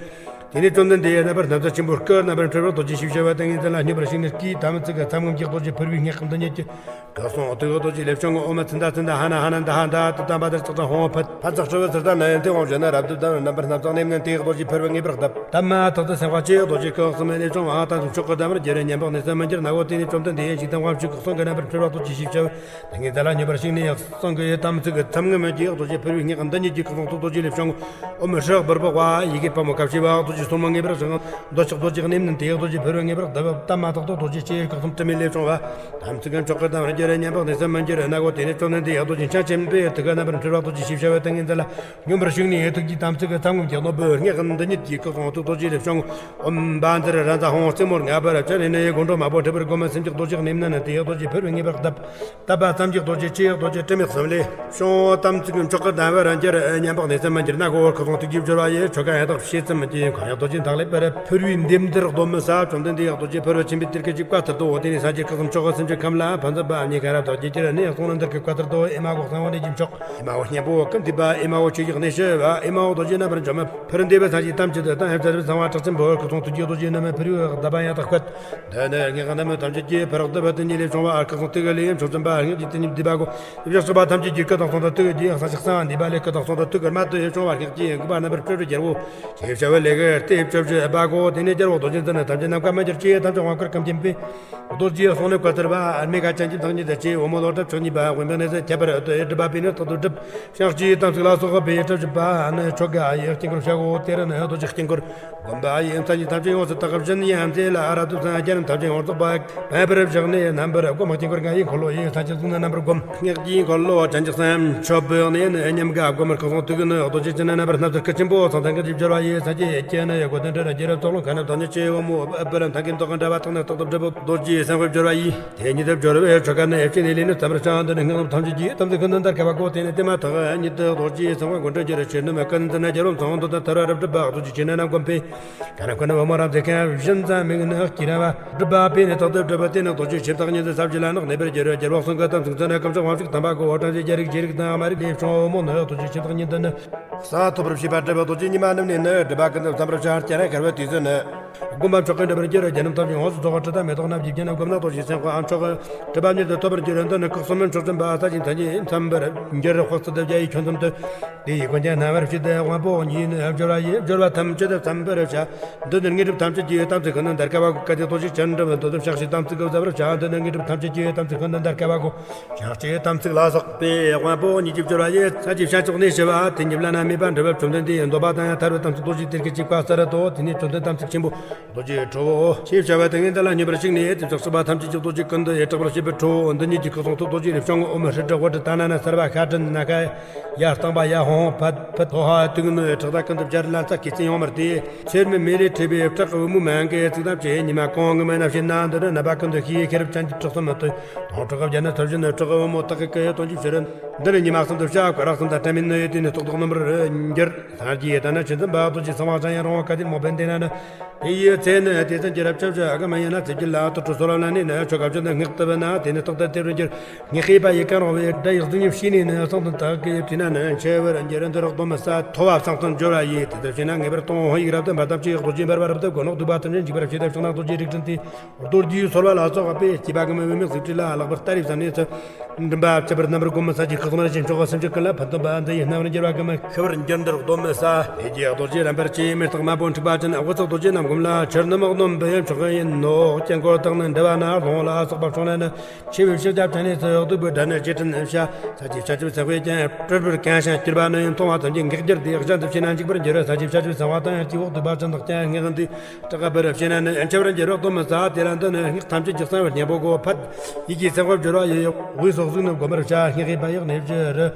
དེ་ནས་བཅོམ་ལྡན་འདས་རྣམ་པར་སྣང་མཛད་ཆེན་པོའི་སྐུ། རྣམ་པར་འཁྲུལ་བའི་རྡོ་རྗེ་ཞེས་བྱ་བ་ཏིང་ངེ་འཛིན་ལ་སྙོམས་པར་ཞུགས་ནས་སྐུའི་དམ་ཚིག་གི་ཚམ་ངམ་གྱི་རྡོ་རྗེ་ཕུར་བུའི་སྙེག་འདི་ཉིད་ཀྱི། སྐུ་གསུང་ཐུགས་རྡོ་རྗེ་ལས་བྱུང་ངོ་། ཨོཾ་ཚནྡ་ཚནྡ་ཧ་ན་ཧ་ན་འདི་ཧ་འདི་དུ་དམ་པ་དར་ཙག་ཙང་ཧོང་ཕད་ཕད་ཙག་ཧྲི་བུ་ཙི་ཏ་ན་ཡན་ཏེ་ཧོང་བཞི་ན་རབ་ཏུ་དམ། རྣམ་པར་སྣང་མཛད་ནེམ་ནན་ཏེ་རྡོ་རྗེ་ཕུར་བུ་ངེས་པར་གདབ། དམ་མ་ཐག་ཏུ་སེམས་དཔའ་ཆེ། རྡོ་རྗེ་སྐུ་གསུམ་ལས་བྱུང་བ་དམ་ཚིག་མཆོག་གི་གདམས་པར་རྒྱུད་རིང་མཉམ་པོ་གནས་སུ་མི་འགྱུར་ན་གོ། དེ་ནས་བཅོམ་ལྡན་འདས་ཡེ་ཞིག་དང་དབང་ཕྱུག་གི་གསུང་གི་རྣམ་པར་འཁྲུལ་བ་རྡོ་རྗེ་ཞེས་བྱ་བ། ཏིང་ངེ་འཛིན་ལ་སྙོམས་པར་ཞུགས་ནས་གསུང་གི་དམ་ཚིག་གི་ཚམ་ངམ་གྱི་རྡོ་རྗེ་ཕུར་བུའི་སྙེག་འདི་ཉིད་ཀྱི། སྐུ་གསུང་ཐུགས་རྡོ་རྗེ་ལས་བྱུང་ངོ་། ཨོཾ་ཧྲཱིཿ་བུརྦྷ་ཝ། ཡི་གེ་དཔལ་མོ་ཀ་ཤི་པ། རྡོ་རྗེ་སོར་མོ་ངེས་པར་བཞག། འདོད་ཆགས་རྡོ་རྗེ་ནེམ་ནན་ཏེ་རྡོ་རྗེ་ཕུར་བུ་ངེས་པར་གདབ། དམ་མ་ཐག་ཏུ་རྡོ་རྗེ་ཆེ་སྐུ་གསུམ་དྲི་མེད་ལས་བྱུང་བ། དམ་ཚིག་གི་མཆོག་གི་གདམས་པར་རྒྱུད་རིང་མཉམ་པོ་གནས་སུ་མི་འགྱུར་ན་གོ། དེ་ནས་བཅོམ་ལྡན་འདས་རྡོ་རྗེ་འཆང་ཆེན་པོའི་ཐུགས་ཀ་རྣམ་པར་འཁྲུལ་བ་རྡོ་རྗེ་ཞེས་བྱ་བའི་ཏིང་ངེ་འཛིན་ལ་སྙོམས་པར་ཞུགས་ནས་ཐུགས་ཀྱི་དམ་ཚིག་གི་ཚམ་ངམ་གྱི་ནོར་བུའི་སྙེག་འདི་ཉིད་ཀྱི། སྐུ་གསུང་ཐུགས་རྡོ་རྗེ་ལས་བྱུང་ངོ་། ཨོཾ་བཛྲ་རཱ་ཛ་ཧཱུྃ། རྩེ་མོར་ལྔ་པར་བཅིངས་ནས་ནི་སྒོ་འགྲམ་དམར་པོ་འཁྲིགས་པར་བསྒོམ། སེམས་ཀྱི་རྡོ་རྗེ་ནེམ་ནན་ཏེ་རྡོ་རྗེ་ཕུར་བུ་ངེས་པར་གདབ། བཏབ་པ་ཙམ་གྱིས་རྡོ་རྗེ་ཆེ་རྡོ་རྗེ་དྲི་མེད་གསུམ་ལས་བྱུང་། དམ་ཚིག་མཆོག་གི་གདམས་པར་རྒྱུད་རིང་མཉམ་པོ་གནས་སུ་མི་འགྱུར་ན་གོ། སྐུ་གསུང་ཐུགས་ཀྱི་སྦྱོར་བ་ཡིས། ཆོ་ག་ཡང་དག་ཕྱེད་ཙམ་གྱིས། འཁོར་ཡང་རྡོ་རྗེ་འདེགས་ལས་པར་ཕུར་བུའི་འདེམས་འདིར་གདོན་མི་ཟ། བཅོམ་ལྡན་འདས་རྡོ་རྗེ་ཕུར་བུ་ཆེན་པོའི་གཏེར་ཁ་ཅིག་བཀའ་ལྟར་དུ། དེ་ནས་སངས་རྒྱས་སྐུ་གསུམ་མཆོག་གི་སེམས་ཅན་ཁམས་ལ་ཕན་ཚུན་པ་གཉིས་ཀ་རབ་ཏུ་རྒྱས་ཀྱི་ར་ནས་གསུང་རྣམ་འདི་སྐད་བཀའ་ལྟར་དུ། ཨེ་མ་ཧོ། གསང་བ་འདི་ཉིད་མཆོག་ཨེ་མ་ཧོ། གཉེན་པོ་ཀུན་འདུས་པ། ཨེ་མ་ཧོ། ཆོས་ཀྱི་གནས་ཤེས་པ། ཨེ་མ་ཧོ། རྡོ་རྗེ་རྣམ་པར་འཇོམས་པ། ཕུར་འདེབས་པའི་སངས་རྒྱས་ཐམས་ཅད་དུ་དང་ཡང་བཅས་པའི་གསང་བ་གྲགས་ཆེན་པོ། སྐུ་གསུང་ཐུགས་ཀྱི་རྡོ་རྗེ་རྣམས་ཕུར་བུའི་གདམས་པ་ཡང་དག་བཀོད། འདི་ནི་སྙེག་རྣམས་ཐམས་ཅད་ཀྱི་ཕུར་བུ་བདུན་པོ་དེ་ཉིད་ལས་བྱུང་བ། སྐུ་གསུང་ཐུགས་ཀྱི་ལས་མཆོག་ཙམ་པ། སྙེག་རྒྱུ་དེ་ཉིད་བསྡུས་པ་གོ། ཡུལ་བཞག་སོགས་པ་ཐམས་ཅད་ཀྱི་སྐུ་དང་གསུང་དང་ཐུགས་ཀྱི་རྗེ། སངས་རྒྱས་གསང་བ་འདུས་པ་ལས་སྐུ་དང་གསུང་དང་ཐུགས་ཀྱི་རྨད་དུ་བྱུང་བ། སྙེག་རྒྱུའི་དགུ་པ་རྣམ་པར་སྤྲུལ་པའི་རྒྱལ་པོ། ཞེས་བྱ་བའི་ལས་ཀྱི་སྟེ་བཅུ་བཞི་པ་གོ། དེ་ནས་རྒྱལ་པོ་རྡོ་རྗེ་འདི་ནི་ཐམས་ཅད་ནམ་མཁའ་མི་འགྱུར་གྱི། ཐམས་ཅད་དབང་བསྐུར་ཁམས་ཆེན་པོའི། རྡོ་རྗེའི་གསུང་ནི་བཀའ་ལྟར་བ། ཨ་མི་ཀ་ཅན་གྱི་བདག་ཉིད་དུ་ཆེ། འོལ་མོ་ལོ་ཀྲབ་ཕྱག་གཉིས་པ། དབེན་པའི་གནས་སུ་ཁྱད་པར་དུ་སྒྲུབ་པ་པས་ནི་རྟག་ཏུ་སྒྲུབ། ཕྱག་བཅས་དམ་ཚིག་ལ་སོགས་པའི་གྲབས་བྱེད་པ་ནི་ཆོ་ག་ཡི་དཀྱིལ་འཁོར་བྱའོ། དེ་རུ་ནི་རྡོ་རྗེ་དཀྱིལ་འཁོར་བསྒོམ་པ་ཡིས། མཚན་ཉིད་ཐམས་ཅད་ཡོངས་སུ་དག་པ་བཞིན་ཡང་མཛེས་ལ། རབ་ཏུ་བསམ་རྒྱ་རྣམས་ཐམས་ཅད་ཡོངས་རྫོགས་པ་མེད་པར་བཞག་ནས་རྣམ་པར་བསྒོམ། དཀྱིལ་འཁོར་ལྔ་ཡི་འཁོར་ལོ་ཡིས། སངས་རྒྱས་གསུང་ནི་རྣམ་པར་བསྒོམ། སྙེག་རྒྱུའི་འཁོར་ལོ་བྱང་ཆུབ་སེམས་མཆོད་པའི་གནས་ནི་ཉམས་དགའ་བསྒོམ། སྐུ་གསུང་ཐུགས་ཀྱི་ནི་རྡོ་རྗེ་ཅན་ནི་རྣམ་པར་སྣང་མཛད་སྐུ་ཆེན་པོ། ཚངས་ཐང་གི་རྗེས་སྦྱོར་བ་ཡིས། སངས་རྒྱས་ཀྱི་ནི་སྒོ་དང་འབྲེལ་རྒྱལ་རབས་ཚོགས་ལོངས་མཁའ་རྣམས་དང་ཉིད་ཀྱི་བུ་མོ་ཨ་པུ་ར་མཐའ་ཀུན་ཏོག་གི་འདྲ་བ་དག་ནི་རྟག་ཏུ་སྒྲུབ་པའོ། རྡོ་རྗེ་སེམས་དཔའི་སྦྱོར་བ་ཡིས། དེ་ཉིད་དུ་སྦྱོར་བས་ཆོ་ག་ནི་ཕྱི་ནས་ལས་ནི་བརྩམ་པར་བྱ། འདི་ནི་སྙེག་རྣམས་ཐམས་ཅད་ཀྱི་དམ་ཚིག་ཀུན་ཏུ་འདར་ཁ་བ་གོ། དེ་ནི་དེ་མ་ཐག་ཉིད་དུ་རྡོ་རྗེ་སེམས་དཔའི་མགོན་སྤྲུལ་གྱི་རི་ཆོས་རྣམས་ཀུན་འདི་ན་རྒྱལ་པོ་མཚོན་དུ་ད་ཐར་བ་རབ་སྒྲུབ་པ། རྡོ་རྗེ་ཆོས་རྣམས་བསྒོམས་པས། ག་ན་ཁོ་ན་བུ་མོ་རབ་མཛེས་མཁན་བཞིན་ཙམ་མིག་ནི་སྐྱེ་ར་བ། སྒྲུབ་པ་པས་ནི་རྟག་ཏུ་སྒྲུབ་པ། དེ་ནི་རྡོ་རྗེ་ཆེ་བདག་ཉིད་དུ་ས་བཅུ་ལ་ནགས་གནས་པར་འགྱུར། རྒྱལ་པོ་གསུང་གི་དམ་ཚིག་མཚོན་ནི་དཀོན་མཆོག་དབང་ཕྱུག་དམ་པ་གོ། བྲམ་ཟེ་རྒྱལ་རིགས་རྗེ་རིགས་དང་དམའ་རིགས་ལས་བྱུང་བུ་མོ་ནི་རྡོ་རྗེ་ཆེ་བདག་ཉིད་དུ་ནི། ས་ཐོབ་པར་བྱེད་པ་སྒྲུབ་པའི་རྡོ་རྗེ་ཉི་མ་རྣམས་ནི་ནི། སྒྲུབ་པ་ཀུན་ཏུ་བརྩམ་པར་བྱ། སྤྱན་རས་གཟིགས་དཀར་པོའི་དུས་སུ་ནི། བསྒོམ་པ་མཆོག་གི་འགྲུབ་པར་འགྱུར། རྒྱལ་རྣམས་ཐམས་ཅད་ཡོངས་སུ་རྫོགས་པ། དྲི་དང་མེ་ཏོག་རྣམས་ཀྱིས་བརྒྱན་ནས། བསྒོམས་ན་རྡོ་རྗེ་སེམས་དཔའ་མཆོག་གི་སྒྲུབ་པ་མྱུར་དུ་ཐོབ་པར་འགྱུར། འདི་ནི་སྐུ་གསུམ་མཆོག་ཙམ་པ། ས་ཆེན་ཐམས་ཅད་འཚམ་པར་འགྱུར། དཔག་ཚད་བརྒྱ་ཡི་ཁྱོན་ཙམ་དུ། དེ་ཡི་མགོན་ཀྱང་རྣམ་པར་ཕྱེ་སྟེ། དབང་པོ་ཉིད་ནི་སྦྱོར་བ་ཡིས། སྦྱོར་བ་ཐམས་ཅད་དུ་བརྩམ་པར་བྱ། འདི་ནི་དངོས་གྲུབ་ཐམས་ཅད་ཀྱི་དམ་ཚིག་ཀུན་འདར་ཁ་བ་གོ། གལ་ཏེ་རྡོ་རྗེ་སྤྱན་འདྲེན་པའི་འདོད་དུ་ཕྱག་བྱས་དམ་ཚིག་གི་བཟའ་བར་བྱ། འདི་ནི་དངོས་གྲུབ་ཐམས་ཅད་ཀྱི་དམ་ཚིག་ཀུན་འདར་ཁ་བ་གོ། ཕྱག་བྱས་དམ་ཚིག་ལ་སོགས་པའི་དབང་པོ་ཉིད་ཀྱིས་སྦྱོར་བ་ཡིས། ས་བཅུའི་བྱང་ཕྱོགས་གནས་ཞི་བ། དེ་ཉིད་བླ་ན་མེད་པ་འགྲུབ་པ། བཅོམ་ལྡན་འདས་འདོད་པ་དང་ཡང་ཐར་པའི་དམ་ཚིག་རྡོ་རྗེ་གཏེར་ཁ་ཅིག་བཀའ་ལྟར་དུ། དེ་ནས་བཅོམ་ལྡན་དམ་ཚིག་ཆེན་པོ་རྡོ་རྗེ་ཁྲོ་བོ་ཞེས་བྱ་བ་དེ་ཉིད་དེ་ལ་སྙོམས་པར་ཞུགས་ནས། དེ་ཕྱོགས་སྲིད་པ་ཐམས་ཅད་ཀྱི་རྡོ་རྗེ་ཀུན་ཏུ་ཡང་དྲེགས་པར་བྱེད་པའི་ཁྲོ་བོ་འདི་ཉིད་ཀྱི་སྐུ་གསུང་ཐུགས་རྡོ་རྗེ་ལས་བྱུང་ངོ་། ཨོཾ་ཧྲཱིཿ་ཌཱ་ཝཱ་ཌཱ་ཏཱ་ན་ན་སརྦ་ཤ་ཀྲྀ་ན་ཁ་ཡ་སྟོང་པ་ཡ་ཧོང་ཕཊ་ཕཊ་ཧོ་ཧ། དུག་ནི་ཁྲག་མདའ་ཀུན་ཏུ་སྦྱར། ལན་ཚྭ་གོས་ཅན་ཡོངས་པར་བསྡུས། ཚེར་མའི་མེ་ལས་བྲིས་པའི་བྲག་གི་བུ་མོ་མང་གི་ཚིག་དང་བཅས། ཉི་མ་གང་ངུ་མ་ན་བྱེད་ན། འདི་ནི་རྣམ་པ་ཀུན་ཏུ་ཤེས། ཤེས་རབ་ཅན་གྱི་ཁྲག་གསུམ་མི་ལྟོས། དོང་ཁྲག་གི་བརྒྱ་ནི་ཚུལ་བཞིན་ནི། བྲག་གི་བུ་མོ་དག་གི་སྐུ་ཡི་དོན་གྱི་ཕྱིར། འདི་ནི་ཉི་མ་གསུམ་དུ་བྱ། སྐོར་ར་གསུམ་དང་འབྲལ་མེད་ནི། དེ་ནི་ཐོག་ཐོག་རྣམ་པར་འགྱུར། སངས་རྒྱས་དང་ནི་ཆོས་འཛིན་པ། རྡོ་རྗེ་གསང་བ་ཅན་ཡང་རང་དབང་བཀའ་བརྟེན་མོ་བན་དེ་ན་ནི། དེ་ཡི་ཚེ་ནི་དེ་ཙམ་གྱི་རབ་ཆབ་ཅིག་གམ། ཡང་ན་ཚེ་བརྒྱད་ལ་དུར་ཁྲོད་སོལ་བ་ལ་གནས་ནས། ཆོ་ག་བཅུ་འདི་སྔགས་བཏུ་བས་ན། དེ་ནི་རྟག་ཏུ་དེར་འགྱུར། སྔགས་ཤེས་པ་ཡིས་གང་རུང་བའི་དགྲ་ཡི་གཟུགས་བརྙན་ཤེས་ནས་ནི། གསང་དང་དག་གི་དུས་ན་ནི་འཆི་བར་འགྱུར། འདི་རུ་གདོན་མི་ཟ། ཐོ་བ་བསང་གཏང་སྦྱོར་བ་ཡིས། དེ་ལྟར་བྱས་ན་ངེས་པར་ལྟུང་། ཡིག་རབ་ཏུ་འབར་དང་བཅས། རྡོ་རྗེ་འབར་བ་རབ་ཏུ་བསྒོམ་ནོ། བདུག་པ་ཐམས་ཅད་འཇིག་པར་བྱེད་དེ། བྱུང་ན་རྡོ་རྗེ་རིགས་བྲིན་ཏེ། རྡོ་རྗེའི་སོལ་བ་ལ་སོགས་པས་བསྐུས་པ་གམ། བུད་མེད་གཟུགས་བྲིས་ལ་ལྷག་པར་སྟ་རེ་བསམ་ནས་སུ། མགྲིན་པ་བཅུ་པར་རྣམ་པར་བསྒོམ། སངས་རྒྱས་སྐུ་གསུམ་རིན་ཆེན་མཆོག་གི་སེམས་ཅན་ཀུན་ལ་ཕན་ཐོགས་པ་འདི་ཡི་རྣམ་པར་འགྱུར་བ་གམ། ཤི་བར་འགྱུར། འདི་རུ་གདོན་མི་ཟ། ཡིད་ཀྱི་རྡོ་རྗེ་རྣམ་པར་བཅས། མེ་སྟག་དམར་པོ་འཁྲིགས་པ་ཅན། དབུ་ཚོགས་རྡོ་རྗེ་རྣམས་བསྒོམས་ལ། ཆུ་སྣུམ་གནོན་པའི་མཆོག་ཡིན་ནོ། དཀྱིལ་འཁོར་དག་ནི་འདྲ་བ་ན། ལྷུང་ལ་སོགས་པ་བྱུང་ན་ནི། འཆི་བའི་ཕྱིར་སྐྱབས་བྱ་ནས་སུ། བདུག་སྤོས་སྒྲ་ནི་རྗེས་དྲན་བྱ། ས་བཅུའི་བྱང་ཆུབ་སེམས་དཔའི་སྤྱན། སྤྲུལ་པར་གང་ཞིང་གྱུར་པ་ནི། མཐོང་བ་ཐམས་ཅད་འགག་གྱུར་ཏེ། གཞན་དུ་ཕྱིན་ན་འཇིག་པར་འགྱུར། ས་བཅུའི་བྱང་ཆུབ་སེམས་དཔའ་དང་། སྤྱི་བོ་གདུག་པ་ཅན་དག་ཀྱང་། སྔགས་འདི་དྲག་པར་བྱས་ན་ནི། འཆི་བར་འགྱུར་བ་གདོན་མི་ཟ། དེ་ལ་འདི་ནི་སྔགས་ཐམས་ཅད་ཀྱི་གསང་བའི་སྙིང་པོ་གོ། ཕཊ། ཡི་གེ་སེམས་དཔའི་སྦྱོར་བ་ཡིས། དབུས་སུ་གཟུགས་ནི་བསྒོམ་པར་བྱ། སྔགས་ཤེས་པ་ཡིས་གནས་བཞི་རུ།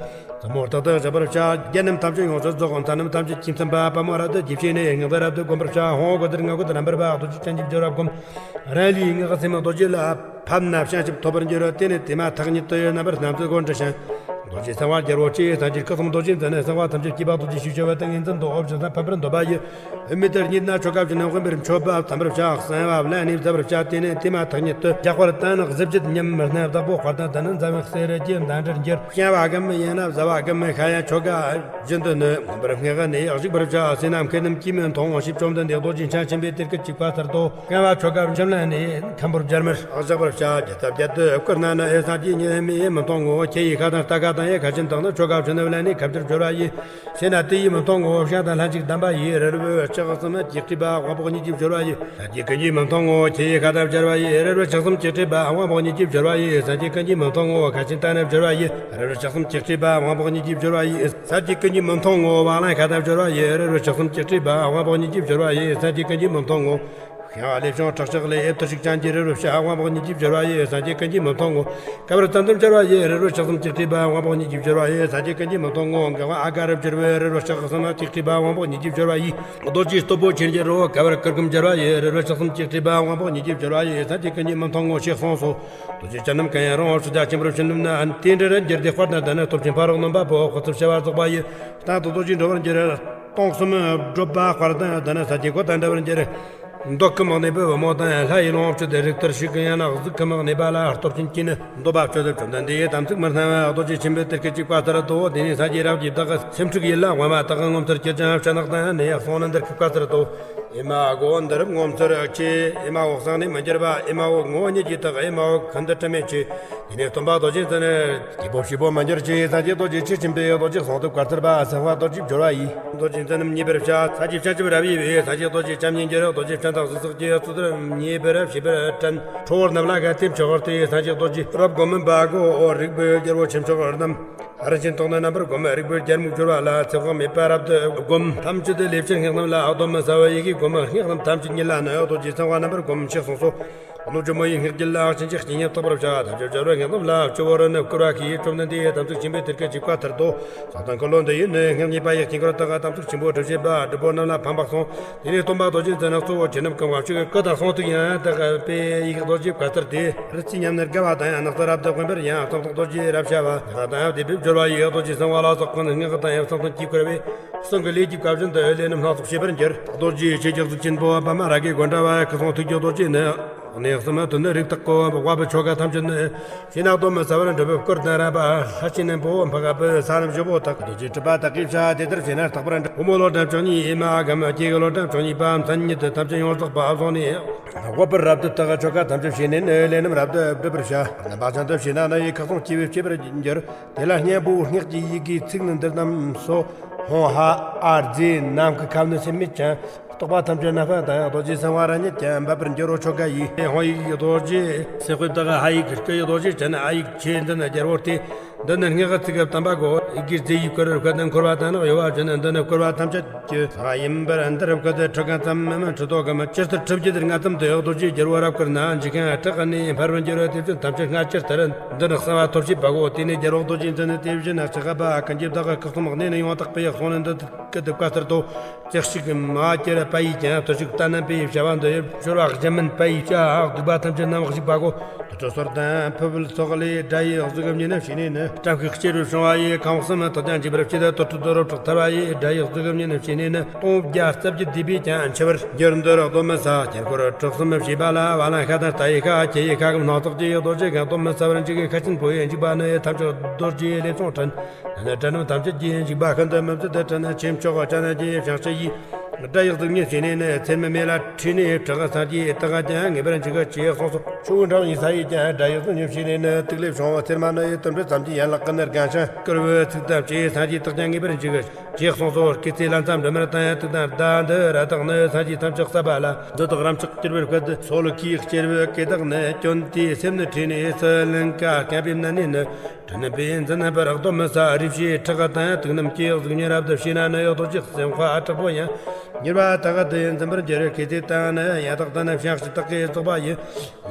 ཚ་མོ་རྟག་ཏུ་བཞག་པར་བྱ། རྒྱལ་རྣམས་ཐམས་ཅད་ཡོངས་སུ་རྫོགས། མཐའ་རྣམས་ཐམས་ཅད་ཀྱིས་མཚན་པ། དཔའ་མོ་རབ་ཏུ་རྒྱས་བྱས་ནས། སྔགས་པ་རབ་ཏུ་བསྒོམ་པར་བྱ། ཧོ་གོ་དར་ང་གོ་དར་རམ་པར་བ། རྡོ་རྗེ་ཅན་གྱི་སྦྱོར་བ་བསྒོམ། རང་ལུས་སྔགས་སེམས་རྡོ་རྗེ་ལ། ཕབ་ན་བྱང་ཆུབ་ཐོབ་པར་འགྱུར། དེ་ནས་དེ་མ་ཐག་ཉིད་དུ་རྣམ་པར་སྣང་མཛད་སྒོ་འདྲི་ཞིང་། རྡོ་རྗེ་གསང་བ་རྒྱལ་པོ་ཆེ། སངས་རྒྱས་སྐུ་གསུམ་རྡོ་རྗེ་འཛིན། གསང་བ་ཐམས་ཅད་བསྐྱེད་པ་རྡོ་རྗེ་ཞེས་བྱ་བ་དང་། ངེས་འཛིན་དུ་འོབ་ཅིང་སམ་ཕམ་པར་འདོད་པ་ཡི། མི་དེར་ཉིད་ན་ཆོ་ག་བྱིན་ནས་དབེན་པར་མཆོད་པ་བརྩམ་པར་བྱ། གསང་བ་ལན་ནི་བཟའ་བར་བྱ། དེ་ནས་དེ་མ་ཐག་ཉིད་དུ་རྒྱག་པར་བསྟན། གཟི་བརྗིད་ཉམས་སྣ་བདག་པོ་དཔལ་དང་ལྡན། མཛའ་བའི་གསེར་གྱི་མདའ་འདྲར་འགྱུར། བཤང་བ་གམ་ཡང་ན་བཟའ་བ་གམ་ཤ་ཡང་ཆོ་ག་བཞིན་དུ་ནི། མངོན་པར་བསྔགས་ནས་གཞུག་པར་བྱ། བསོད་ནམས་མཁས་རྣམས་ཀྱིས་མི་མཐོང་ངོ་། ཞེས་བཅོམ་ལྡན་འདས་རྡོ་རྗེ་འཆང་ཆེན་པོའི་གཏེར་གྱི་བཅུ་པ་ལྟར་དུ། བསྐང་བ་ཆོ་ག་བྱིན་ལ་ནི་མཁན་པོར་སྦྱར་མར་བཞག་པར་བྱ། རྒྱལ་ཚབ་རྒྱལ་དུ་བཀུར་ན་ནི། སངས་རྒྱས་ཉིད་མི་ཡིས་མི་མཐོང་ངོ་། ཁྱེ་ཡི་ཁ་དང་རྟ་ཁ་དང་ཡི་ཁ་ཆེན་དག་ནི། ཆོ་ག་བྱིན་ནི་ལ་ནི་ཁ་བྱར་སྦྱོར་བ་ཡིས། ཤེ་ན་དེ་ཡིས་མི་མཐོང་ངོ་། ཤ་དང་ལྷན་ཅིག་བསྡམས་པ་ཡིས། རི་རབ་ལྕགས་ཟམ་ཅིག་བྲིས་པ་དབང་པོ་གཉིས་ཀྱིས་སྦྱོར་བ་ཡིས། སངས་རྒྱས་ཀུན་གྱིས་མི་མཐོང་ངོ་། ཁྱེ་ཡི་ཁ་དང་སྦྱར་བ་ཡིས། རི་རབ་ལྕགས་ཟམ་ཅིག་བྲིས་པ་དབང་པོ་གཉིས་ཀྱིས་སྦྱོར་བ་ཡིས། སངས་རྒྱས་ཀུན་གྱིས་མི་མཐོང་ངོ་། ཁ་ཆེན་རྟ་ནི་སྦྱོར་བ་ཡིས། རི་རབ་ལྕགས་ཟམ་ཅིག་བྲིས་པ་དབང་པོ་གཉིས་ཀྱིས་སྦྱོར་བ་ཡིས། སངས་རྒྱས་ཀུན་གྱིས་མི་མཐོང་ངོ་། བ་ལང་ཁ་དང་སྦྱོར་བ་ཡི། རི་རབ་ལྕགས་ཟམ་ཅིག་བྲིས་པ་དབང་པོ་གཉིས་ཀྱིས་སྦྱོར་བ་ཡི། སངས་རྒྱས་ཀུན་གྱིས་མི་མཐོང་ངོ་། ཤིང་ལེབ་ཤོང་བྲག་ཆགས་ལས། ཨེ་ཐུར་ཞིག་ཅན་གྱི་རི་རབ་ཤ་དབང་པོ་གཉིས་ཀྱིས་སྦྱོར་བ་ཡི། སངས་རྒྱས་ཀུན་གྱིས་མི་མཐོང་ངོ་། ག་བར་ཙམ་ཙམ་སྦྱར་བ་ཡི། རི་རབ་ལྕགས་ཟམ་ཅིག་བྲིས་པ་དབང་པོ་གཉིས་ཀྱིས་སྦྱོར་བ་ཡི། སངས་རྒྱས་ཀུན་གྱིས་མི་མཐོང་ངོ་། ག་བ་ཨ་ག་རབ་སྦྱར་བའི་རི་རབ་ལྕགས་ཟམ་ཅིག་བྲིས་པ་དབང་པོ་གཉིས་ཀྱིས་སྦྱོར་བ་ཡི། རྡོ་རྗེ་སྟོབས་པོ་ཆེར་འགྱུར་རོ། ག་བར་གུར་གུམ་སྦྱར་བ་ཡི། རི་རབ་ལྕགས་ཟམ་ཅིག་བྲིས་པ་དབང་པོ་གཉིས་ཀྱིས་སྦྱོར་བ་ཡི། སངས་རྒྱས་ཀུན་གྱིས་མི་མཐོང་ངོ་། ཞེས་གསུངས་སོ། རྡོ་རྗེ་ཅན་རྣམས་གང་ཡང་རུང་བ་སུ་ཇ་ཆེན་པོར་བྱིན་ནུས་ན། དེ་འདྲ་ར་འགྱུར་ཏེ་དཔལ་དང་ལྡན་ན། སྟོབས་ཆེན་ཕ་རོལ་ནུས་པ་པོ་འཁོར་ཚུལ་བྱ་བ་རྫོགས་པ་ཡི། རྟག་ཏུ་རྡོ་རྗེ་འགྲོ་བར་འགྱུར། སྟོང་གསུམ་བགྲོད་པ་དཔལ་དང་ལྡན་ན། ས་ཀྱི་གོ་དང་འདྲ་བར་འགྱུར། མདོག་གི་མག་ནས་བུ་བུ་མོ་དང་ལྷ་ཡི་ལོངས་སྤྱོད་དེ། རིགས་ལྟར་ཞིག་གི་ཡང་ན། གཟུགས་ཀྱི་མག་ནས་པ་ལ་སྟོབས་ཆེན་གྱིས་ནི། འདོད་པ་སྤྱོད་དུ་བཅོམ་ལྡན་འདས་དམ་ཚིག་མི་སྣང་བ། རྡོ་རྗེ་ཆེན་པོའི་གཏེར་གྱི་བཅུ་པ་ལྟར་དུ། དེ་ནས་སངས་རྒྱས་རབ་ཀྱི་བདག་གི་སེམས་འཁྲུག་ཡིད་ལ་དབང་བ་དག་གི་ངོ་མཚར་གྱུར་ཅིང་། སྤྱན་ནག་དང་ནི་ཡང་གསུང་ནི་འདིར་ཁུག་པ་ལྟར་དུ། ཨེ་མ་ཧོ་འདི་རབ་ངོ་མཚར་ཆེ། ཨེ་མ་ཧོ་གསང་ནས་མི་འགྱུར་བ། ཨེ་མ་ཧོ་ངོ་བོ་ཉིད་ཀྱི་བདག་ཨེ་མ་ཧོ་ཁོན་དུ་དྲི་མེད་ཆེ། དེ་ནས་སྟོན་པ་རྡོ་རྗེ་འཛིན་ནི། སྐྱེས་བུ་སྐྱེས་བུ་མི་འགྱུར་ཅིང་། སངས་རྒྱས་རྡོ་རྗེ་ཆེ་ཆེན་པོས། རྡོ་རྗེ་གསུང་དུ་བཀའ་སྩལ་པ། གསང་བ་རྡོ་རྗེ་སྦྱོར་བ་ཡིས། རྡོ་རྗེ་འཛིན་རྣམས་མཉེས་པར་བྱ། ས་ཀྱི་བྱང་ཆུབ་རབ་ཡིན་པས། སངས་རྒྱས་རྡོ་རྗེ་བྱམས་སྙིང་རྗེར། རྡོ་རྗེ་སྤྱན་དང་གཟུགས་སོགས་ཀྱི་ཚུལ་ལྟར་མཉེས་པར་བྱེད་པར་དྲན། ཁྲོ་བོ་རྣམས་ལ་ག་ཐེམ་ཆོག་སྟེ། སངས་རྒྱས་རྡོ་རྗེ་རབ་བསྒོམ་པ་གོ། རིག་པའི་རྒྱལ་པོ་ཆེ་མཆོག་རྣམས། རིན་ཆེན་ཏོག་ནི་རྣམ་པར་བསྒོམ། རིག་པའི་རྒྱལ་མོ་སྦྱོར་བ་ལ། ཚེ་དཔག་མེད་པ་རབ་ཏུ་བསྒོམ། ཐམས་ཅད་དུ་ལེགས་བྱས་སྔགས་རྣམས་ལ། གདོན་མི་ཟ་བར་ཡི་གེ་བསྒོམ། སྔགས་རྣམས་ཐམས་ཅད་ཉིད་ལ་ནི། རྡོ་རྗེ་གསང་བ་རྣམ་པར་བསྒོམ། ཞེས་གསུངས་སོ། གནོད་སྦྱིན་མོ་ཡི་སྔགས་རྒྱུད་ལ། ཕྱིན་ཆད་སྤྱི་སྙོམས་རྟོགས་པར་བྱ། ཐམས་ཅད་སྦྱོར་བའི་སྔགས་རྣམས་ལ། སྤྱི་བོར་ནི་བསྐུར་བ་གིས། བཅོམ་ལྡན་འདས་དམ་ཚིག་ཆེན་པོའི་གཏེར་གྱི་བཅུ་པ་ལྟར་དུ། གསང་སྟེང་འཁོར་ལོ་འདི་ཡི་ནི། སྔགས་བརྙེས་པ་ཡི་དཀྱིལ་འཁོར་དག་དམ་ཚིག་ཆེན་པོ་སྒྲུབ་བྱེད་པ། སྒྲུབ་པོ་རྣམས་ལ་ཕན་པ་གསུངས། དེ་ནས་སྟོན་པ་རྡོ་རྗེ་འཛིན་ནི། གཙོ་བོ་ཆོས་རྣམས་གང་བ་གཅིག་སྐུ་དང་གསུང་ཐུགས་ཡང་དག་པའི་ཡི་གེ་རྡོ་རྗེའི་བཀའ་ལྟར་ཏེ། རི་རྩེ་ཉམས་ནི་དགའ་བ་དང་ཡང་། ནགས་ཚལ་རབ་ཏུ་དབེན་པར་ཡང་། གསང་སྟེང་རྡོ་རྗེ་རབ་ཤ་བ། ཡི་དྭགས་དང་ཡང་བདེ་བའི་སྦྱོར་བ་ཡིས། རྡོ་རྗེ་གསང་བ་ལ་སོགས་ཀུན། སྔགས་དང་ཡང་གསང་སྟེང་དཀྱིལ་འཁོར་བའི། གསང་གི་ལས་ཀྱི་བཀའ་བཞིན་དུ། ལས་རྣམས་སྣ་ཚོགས་བྱེད་པར་འགྱུར། རྡོ་རྗེ་ཆོས་ཀྱི་གཟུགས་ཅན་པོ། པདྨ་རཱ་གའི་མགོ་འདྲ་བ། སྐུ་གསུང་ཐུགས་ཀྱི་རྡོ་རྗེ་ནི། གནས་གསུམ་དུ་ནི་རིགས་བདག་གོ། དབའ་བུ་ཆོ་ག་ཐམས་ཅད་ནི། ཤེས་ན་གདོན་མི་ཟ་བར་འགྲུབ་པའི་བཀུར་དང་རབ་པ། ལྷ་ཆེན་ནི་བོ་འཕགས་པའི་ས་རྣམས་བཞི་པོ་དག་རྡོ་རྗེ་སྒྲུབ་པ་དག་གིས་བྱ། དེ་ལྟར་བྱས་ན་རྟག་པར་འགྲུབ། བུ་མོ་ལོ་གྲངས་བཅུ་གཉིས་ཨེ་མ་གམ། སྐྱེ་དགུའི་ལོ་གྲངས་བཅུ་གཉིས་པ། མཚན་ཉིད་དུ་ཐམས་ཅད་ཡོངས་རྫོགས་པ། བཟུང་ནས་དབའ་བུར་རབ་ཏུ་བརྟག་ཆོ་ག་ཐམས་ཅད་བྱས་ནས་ནི། ལས་རྣམས་རབ་ཏུ་བསྒྲུབ་པར་བྱ། རྣམ་པ་ཅན་དུ་བྱས་ན་ནི། ཡི་ཁ་གསུང་སྐྱེས་བུ་སྐྱེ་བར་འགྱུར། དེ་ལ་སྙན་པོ་སྔགས་ཀྱི་ཡི་གེའི་ཚིག་ནི་འདི་རྣམས་སོ། ཧོང་ཧ་ཨ་རྫས་ནམ་མཁའི་ཁམས་ནི་སེམས་མེད་ཅིང་། རྟོག་པ་ཐམས་ཅད་རྣམ་པར་དག་ཡང་། རྡོ་རྗེ་གསང་བ་རང་ཉིད་ཀྱང་འབབ་པར་འགྱུར་རོ། ཆོ་ག་ཡིས། ཧོང་ཡིག་རྡོ་རྗེ་སེ་ཀོའི་བདག་ཧ་ཡིག་སྐུ་ཡི་རྡོ་རྗེ་ཅན། ཨ་ཡིག་ཆོས་འཛིན་རྒྱལ་པོ་སྟེ། འདི་ནི་སྔགས་ཀྱི་ཚིག་གི་བསྟན་པ་གོ། ཡི་གེ་རྫས་ཡིས་བསྐུར་བར་བསྐུལ་ཏེ། འཁོར་བ་དང་ནི་གཡོ་བ་བྱིན། འདི་ནི་བསྐུར་བ་ཐམས་ཅད་ཀྱི་གསང་བ་ཡིན་པར་འདིར་བཀོད་དེ། ཁྲི་གང་ཙམ་མི་མིན་ཁྲི་ཐོག་གམ། ཇི་ལྟར་ཁྲི་བརྒྱད་ལྔ་ཙམ་དུ་རྡོ་རྗེ་རྒྱལ་པོ་རབ་བསྐུར་ན། འཇིག་རྟེན་བྲག་ནས་འཕར་བར་འགྱུར་རོ། དེ་བཞིན་ཐམས་ཅད་སྔ་ཕྱིར་ལྟར། འདི་ནི་གསང་བ་ཐོབ་བྱེད་པའོ། དེ་ནས་རྒྱལ་པོ་རྡོ་རྗེ་འཛིན་ནི་དེ་བཞིན་ཕྱག་འཚལ་བ། ཀུན་གྱི་བདག་གི་སྐུ་གསུང་གནས་ནི་ཡང་དག་པའི་གསུང་ནི་འདི་སྐད་དུ་བཀའ་ལྟར་དུ། ཙིག་ཤིག་མ་ཅར་པ་ཡིས་ཀྱང་། ཐུར་ཞིག་ལྟ་ན་པའི་བྱ་བ་འདི། སྦྱོར་བ་གཞན་མིན་པ་ཡིས་བྱ། སྡིག་པ་ཐམས་ཅད་རྣམ་གཞིག་པ་གོ། དུར་ཁྲོད་སོར་དང་ཕུར་བུ་སོགས་ལས། དགྲ་ཡི་གཟུགས་བརྙན་བྱས་ནས་ནི། བཀྲ་ཤིས་སྐྱེ་རུ་བྱུང་བ་ཡི། ཁམས་གསུམ་དག་ཀྱང་འཇིག་པར་བྱེད། དུར་ཁྲོད་དུ་རབ་ཁྲག་ཐར་བ་ཡི། དགྲ་ཡི་གཟུགས་བརྙན་བྱས་ནས་ནི། སྟོང་བརྒྱ་རྩ་བརྒྱད་བསྡུས་པས་ཀྱང་འཆི་བར་འགྱུར། འདི་རུ་གདོན་མི་ཟ། དཀྱིལ་འཁོར་གྲོག་གསུམ་བྱས་པ་ལ། བ་ལང་ཤ་དང་རྟ་ཡི་ཤ། ཁྱི་ཡི་ཤ་གམ། སྣ་ཚོགས་ཀྱི་རྡོ་རྗེ་གང་། གདོན་མི་ཟ་བར་འཇིགས། ཁ་ཆེན་པོ་ཡི་འཇིགས་པ་ནི། ཐམས་ཅད་རྡོ་རྗེའི་ལས་བྱུང་དྲན། ན་ནི་དགྲ་རྣམས་ཐམས་ཅད་ཀྱིས། འཇིགས་པ་ཤིན་ཏུ་མི་བཟོད་དེ་དྲན། ཆེ་མཆོག་ཅན་གྱི་བྱང་ཆུབ་ཡིས། དགྲ་ཡི་གཟུགས་བརྙན་བྱས་ནས་ནི། ཚེར་མའི་མེ་ལ་ཁྲོས་ནས་བྲག་སངས་རྒྱས་བདག་ཀྱང་ངེས་པར་འཇིག་ཅེས་གསུངས་སོ། ཆུ་བོ་འབྲང་བའི་ས་ཡིས་ཀྱང་དགྲ་ཡི་གཟུགས་བརྙན་བྱས་ནས་ནི། ཐིག་ལེ་བྱུང་བ་ཚེར་མ་ནི་ཡི། དོན་འགྲེལ་ཙམ་གྱིས་ཡན་ལག་ཀུན་ནས་བརྒྱན་ཞིང་། བསྐུར་བའི་ཚིག་ཙམ་གྱིས་སངས་རྒྱས་བདག་ཀྱང་ངེས་པར་འཇིག་ཅེས་གསུངས་སོ། སྐྱེས་ཚེ་ལྷ་མཚམས་འབྲུ་མར་དང་ཡང་དུག་དང་། ཟླ་འདི་ར་དག་ནི་སངས་རྒྱས་ཐམས་ཅད་གསད་པ་ལ། མཛོད་དག་རམ་ལྕགས་སྐྱེར་བུར་བཀོད། སོལ་ཁའི་སྐྱེར་བུ་སྐེ་དག་ནི། གྱོན་དེའི་སེམས་ནི་ཁྲོས་ནས་སུ། ལིང་ག་རྐན་པའི་སྣ་ནས་ནི། དྲིན་པས་འཛིན་པར་གདོན་མི་ཟ། རིགས་བྱེད་ཁྲག་དང་དུག་རྣམས་ཀྱིས། གཟུགས་བརྙན་རབ་ཏུ་ཕྱེ་ན་ནི། རྡོ་རྗེ་སེམས་དཔའ་དྲག་པོ་ཡང་། མྱུར་བ་དག་དེ་འཛིན་པར་འགྱུར། སྐྱེས་ཚེ་དང་ནི་ཡང་དག་ཏུ་ནི། བྱང་ཕྱི་དག་གིས་བཙོག་པ་ཡི།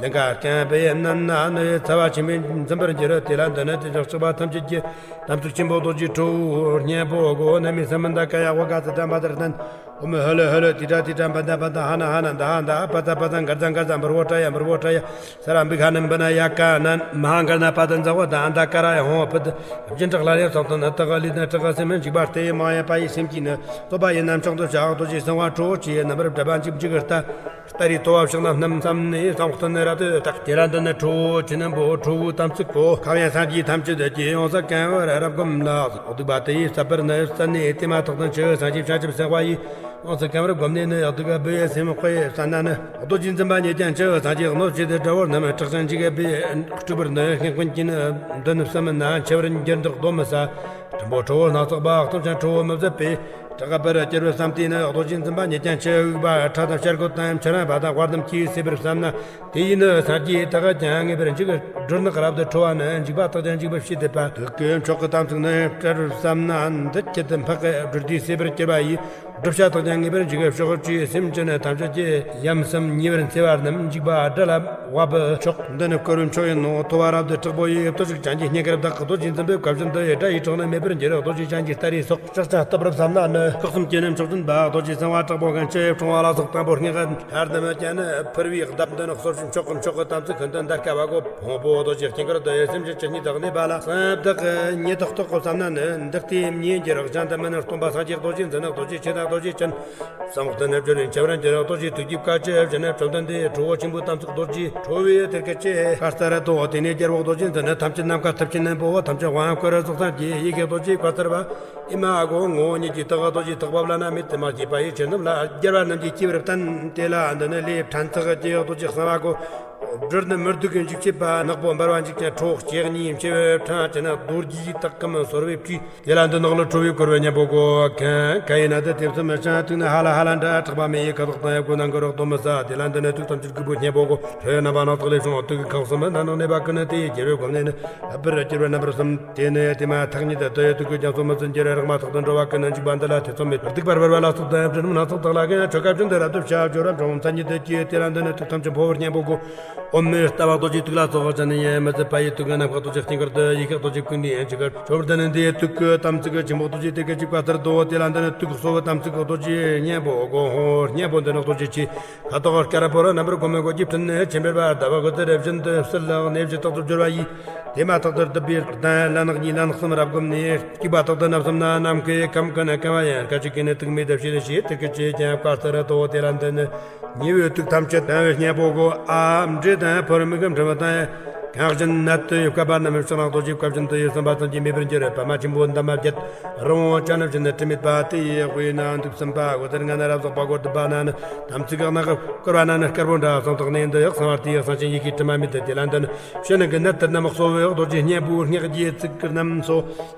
ལིང་ག་རྐན་པའི་སྣ་ནས་ནི། ཚ་བ་ཆེན་པོས་འཛིན་པར་འགྱུར། དེ་ལ་འདི་ནི་དེ་ཕྱོགས་གཅིག་པ་ཐམས་ཅད་ཀྱི། དམ་ཚིག་ཆེན་པོ་རྡོ་རྗེ་ཁྲོ་བོའི་གཉེན་པོ་གོ། ན་མི་སམ་མི་ད་ཀ་ཡ་ཝ་ག་ཙ་ད་མ་དར་ནན། ཨོ་མི་ཧ་ལ་ཧ་ལ། ཏི་ཏྲ་ཏི་ཏྲ། འབ་ད་འབ་ད། ཧ་ན་ཧ་ན། ད་ཧ་ད། པ་ཙ་པ་ཙ། གར་ཙ་གར་ཙ། འབུར་བོ་ཏྲ་ཡ། འབུར་བོ་ཏྲ་ཡ། ས་ར་འབི་ཁ་ནན། འབི་ན་ཡ་ཀ་ནན། མ་ཧ་གར་ན་པ་ད་འཛག་བ་ད། ཨ་ད་ཀ་ར་ཡ་ཧོང་བ་ཕུད། སྦྱིན་དྲག་ལ་ཡ་སོགས་དང་ནི། དག་ལི་ན་དྲག་སེམས་འཇིགས་པ་སྟེ། མ་ཡ་པ་ཡི་སེམས་ཀྱིས་ནི། བསྟོད་པ་ཡི་རྣམ་ཅོག་ཏུ་བྱ། རྡོ་རྗེ་སེམས་དཔའ་ཁྲོ་བོ་ཆེ། རྣམ་པར་བཀྲ་བ་འཇིགས་འཇིགས་ཀྱི་ལྟ། སྟ་རེ་ལྟོ་བ་ཕྱག་ན་བསྣམས་བསམ་ནས། བསམ་གཏན་ནི་རབ་ཏུ་དག། དེ་ལ་འདི་ནི་ཁྲོ་བོ་ཆེ་རྣོན་པོ་ཁྲོ་བོའི་དམ་ཚིག་གོ། ཁ་ཡང་སངས་རྒྱས་ཐམས་ཅད་ཀྱིས། ཡོངས་སུ་གང་བར་རབ་བསྒོམས་ལ། སྡིག་པ་དེ་ཡིས་བསད་པར་ནི་བསམ་ནས། དེ་མ་ཐག་ཏུ་ཆུ་སངས་རྒྱས་བྱང་ཆུབ་སེམས་དཔའ་ཡིས། ཡོངས་སུ་གང་བར་བསྒོམས་ནས་ནི། སྡིག་པའི་སེམས་དཔའི་བསད་ན་ནི། རྡོ་རྗེ་འཛིན་པ་ཉིད་ཀྱང་ཆུ་སངས་རྒྱས་གནོད་བྱེད་དེ། དགྲ་བོ་རྣམས་སྐྲག་ཅིང་འཇིགས་པས། སྤྲུག་པར་ནི་སྔས་ཀུན་གྱིས་ནི། མདུན་བསམ་ན་འཆི་བར་འགྱུར་འདུག་གདོན་མི་ཟ། སྲིན་པོ་ཁྲོ་བོ་སྣ་ཚོགས་པ། སྟོབས་ཀྱང་ཁྲོ་བོ་མི་བཟད་པས། སྐྲག་པར་གྱུར་པར་བསམས་ཏེ་ནི། རྡོ་རྗེ་འཛིན་པ་ཉིད་ཀྱང་ཆུ་དབུགས་པ། ཁྲག་དང་བྱ་རྒོད་དང་ཕྱི་རོལ་པ་དང་དཔའ་རྣམས་ཀྱིས་བསད་པར་བསམ་ན། དེ་ཡིས་ནི་སངས་རྒྱས་དག་ཀྱང་ངེས་པར་འཇིགས། སྦྲུལ་ནག་རབ་ཏུ་ཁྲོ་བ་ནི། འཇིགས་པ་དག་ཀྱང་འཇིགས་པར་བྱེད་དེ་པ། དུག་གི་མཆོག་གི་དམ་ཚིག་ནི་བྲལ་བར་བསམ་ན། འདི་སྐད་དུ་འཕགས་སྐད་སྦྲུལ་དེས་བསད་པར་གྱུར་པ་ཡིས། བྲོ་བྱ་དག་ཀྱང་ངེས་པར་འཇིགས་ཤོག་ཅེས། སེམས་ཅན་ཐམས་ཅད་ཀྱི་ཡམ་སེམས་ཉེ་བར་འཚེ་བ་རྣམས། འཇིགས་པ་དགྲ་ལ་བབ་ཤོག་འདི་ནི་བསྐུལ་བའི་མཆོག་ཡིན་ནོ། ཐོ་བ་རབ་ཏུ་དྲག་པོ་ཡིས། བརྟུལ་ཞུགས་ཅན་གྱི་སྙིང་གར་བདག་རྡོ་རྗེ་འཛིན་པའི་བཀའ་བཞིན་དུ་ཡི། དགྲ་ཡི་གྲོགས་ནི་མེད་པར་འགྱུར། རྡོ་རྗེ་ཅན་གྱི་སྟ་རེ་སོགས། སྐྲག་ཅིང་བཏབ་པར་བསམ་ན་ནི། སྐུ་གསུམ་གྱི་ནི་མཆོག་སྦྱིན་པ། རྡོ་རྗེ་སེམས་དཔའ་དྲག་པོ་གན་ཆེ། འཁྲུངས་པ་ལ་སོགས་དང་པོ་སྙིང་ག་ཐར་འདི་མོ་ཅན་ནི་ཕུར་བའི་གདབ། འདི་ནི་གསོ་སྤྱོད་མཆོག་གི་མཆོག་གི་དམ་ཚིག་ཀུན་ཏུ་འདར་དཀའ་བ་གོ། ཕུང་པོ་རྡོ་རྗེ་དཀྱིལ་འཁོར་དུ་ཡི། སེམས་ཅན་ཇི་སྙེད་དུ་གནས་པ་ལ། སེམས་བདག་གི་ཉེ་ཐག་རྟོགས་གོ་བསམ་ན་ནི། འདི་ལྟའི་མཉེན་གྱི་རོ་གཞན་དུ་མི་ནུས། སྟོན་པ་སངས་རྒྱས་རྡོ་རྗེ་འཛིན་ནི། རྡོ་རྗེ་ཆོས་དང་རྡོ་རྗེ་ཅན། བསམ་གཏན་ནས་བརྗོད་ནས་འཆི་བར་འགྱུར། རྡོ་རྗེ་ཐུགས་ཀྱི་བཀའ་བཅུ་བཞི་ནི། བཅོམ་ལྡན་འདས་ཁྲོ་བོ་ཆེན་པོའི་དམ་ཚིག་རྡོ་རྗེ་ཁྲོ་བོའི་གཏེར་གྱི་ཆོས། བཀའ་ལྟར་ར་དོ། དེ་ནས་རྒྱལ་པོ་རྡོ་རྗེ་འཛིན་ནི། ཐམས་ཅད་ནམ་མཁའ་ཐུབ་ཆེན་ནི། འབོ་བོ་ཐམས་ཅད་དབང་བསྐུར་རྫོགས་སངས་རྒྱས། ཡི་གེ་རྡོ་རྗེ་བཀའ་ལྟར་བ། ཨེ་མ་ཨ་གོ་ངོ་བོ་ཉིད་ཀྱི་རྟགས། རྡོ་རྗེ་ཐེག་པ་བླ་ན་མེད་དུ་མ་སྐྱེས་པ་ཡི། ཆོས་རྣམས་ལ་རྒྱལ་བ་རྣམས་ཀྱིས་སྐྱེས་པར་བསྟན། དེ་ལ་འདི་ནི་ལས་ཕྲན་ཚེགས་ཀྱི། རྡོ་རྗེ་གསང་བ་གོ། སྦྲུལ་ནི་མི་སྡུག་གི་འཇིགས་བྱེད་པ། ནག་པོ་འབར་བ་འཇིགས་ཀྱང་ཁྲོ་བོ་གཅིག་གཉིས་མཆེ་བའི་ཕྲེང་བཅས་ནི། རྡོ་རྗེའི་རྟགས་ཀུན་སོར་བའི་བཅུད། དེ་ལ་འདི་ནག་ལུ་ཁྲོ་བོའི་བསྐོར་བའི་གཉེན་པོ་གོ། གན་ཁ་ཡི་ན་དེ་དེ་བསམ་མི་ཤང་དུག་ནི་ཧ་ལ་ཧ་ལ་འདྲ། ཁྲག་པ་མེ་ཡི་ཁ་དོག་དང་ཡ་གོ། ནང་གི་རོ་གདོན་མི་ཟ། དེ་ལ་འདི་ནི་དུག་ཐམས་ཅད་རྒུད་པོའི་གཉེན་པོ་གོ། ཁྲོ་བོའི་རྣམ་པ་སྣ་ཚོགས་ལས་བྱུང་བ། དུག་གི་ཁམས་གསུམ་པའི་ནང་ན་གནས་པ་ཀུན་ནི། དེ་ཡི་རྒྱལ་པོའི་སྒོམ་ནས་ནི། ལྷག་པར་གྱུར་པའི་རྣམ་པར་གསུམ། དེ་ནི་དེ་མ་ཐག་ཉིད་དུ་དུ་ཡི་དུག་གི་རྒྱ་མཚོ་མི་ཚུན་གྱི་རེ་རག་མ་ཐག་ཏུ་འགྲོ་བ་ཀུན་ནི། འཇིགས་པ་འདི་ལ་ཐེ་ཚོམ་མེད། སྡིག་པར་འབར་བ་ལ་སོགས་དང་། སྦྲུལ་མ་སོགས་དག་ལ་ཀྱང་། ཆོ་ག་བཅུ་འདི་རབ་ཏུ་བྱ། སྦྱོར་བ་འབྲིང་མཚན་ཉིད་དུ་སྐྱེ། དེ་ལ་འདི་ནི་དུག་ཐམས་ཅད་འཕོ་བའི་གཉེན་པོ་གོ། ཨོམ་མི་ལྟ་བ་རྡོ་རྗེ་དུག་ལ་སོགས་ཅན་ནི། ཡན་མི་ཚད་པ་ཡི་དུག་གི་ནམ་མཁའ་རྡོ་རྗེ་དཀྱིལ་འཁོར་དུ། ཡི་གེ་རྡོ་རྗེ་ཀུན་ཏུ་ཡན་ཆད་ཀར། ཆོ་འདི་ནི་འདི་ཡི་དུག་གི་དམ་ཚིག་གི་ཆེན་པོ་རྡོ་རྗེ་གཏེར་གྱི་བཅུད། བཀའ་ལྟར་དོ། དེ་ལ་འདི་ནི་དུག་གསོ་བའི་དམ་ཚིག་གི་རྡོ་རྗེ་གཉེན་པོ་གོ། ཧོ་གཉེན་པོ་འདི་ནི་རྡོ་རྗེ་ཆེ། ཁ་དོག་དཀར་པོར་རྣམ་པར་བསྒོམས་མི་སྒོ་གྱི་ཕྲིན་ནི། ཆེན་པོའི་བར་ཟླ་བ་གོ་ཚེ་རེ་བཞིན་དུ་བསིལ་ལ་གནས་བཞི་རྟག་ཏུ་སྦྱོར་བ་ཡིས། དེ་མ་ཐག་ཏུ་བསྡུ་བའི་གདན་ལ་ནག་གཉིས་ལ་ནག་གསུམ་རབ་བསྒོམས་ནས། སྐྱུག་པ་དག་ཏུ་བསྣམས་སོམ་ན། ནམ་མཁའི་ཁམས་ཀུན་ནས་གང་བ་ཡང་། སྐད་ཅིག་གིས་ནི་དུག་མེད་དུ་བྱེད་ཞེས། དེ་སྐད་ཅེས་ཀྱང་བཀའ་ལྟར་དོ། དེ་ལ་འདི་ནི་ཉེ་བའི་དུག་ཐམས་ཅད་དང་བའི་གཉེན་པོ་གོ། ཨ་འབྲས་དང་ཕོར་མིག་གི་འཕྲུལ་དང་། གང་བཞིན་ནད་དུ་བཀབ་པ་རྣམས་ཕྱག་ན་རྡོ་རྗེ་བཀའ་བཞིན་དུ་ཡི། བསམ་པ་ཙམ་གྱིས་མེད་པར་འགྱུར། པདྨ་ཆེན་པོ་འདབ་མ་བརྒྱད། རི་བོང་ཅན་བཞིན་དྲི་མེད་པ། དེ་ཡི་དབུས་ན་དུག་གསུམ་པ། འོད་ཟེར་ལྔ་ནི་རབ་རྫོགས་པ་གོ། བདུན་པ་ན་ནི་དམ་ཚིག་གི་སྣ་ཁ་བསྐོར་བ་ན་ནི་དཀར་པོ་འདྲ། གསང་བདག་ནི་འདི་ཡག་གསང་བ་དེ་ཡི་གསང་ཆེན་ཡི་གེ་དྲི་མ་མེད་དུ། དེ་ལ་འདི་ནི་ཕྱི་ནང་གི་ནད་དེ་རྣམས་གསོ་བའི་རྡོ་རྗེ་གཉེན་པོའི་སྔགས་ཀྱི་ཚིག་རྣམས་སོ།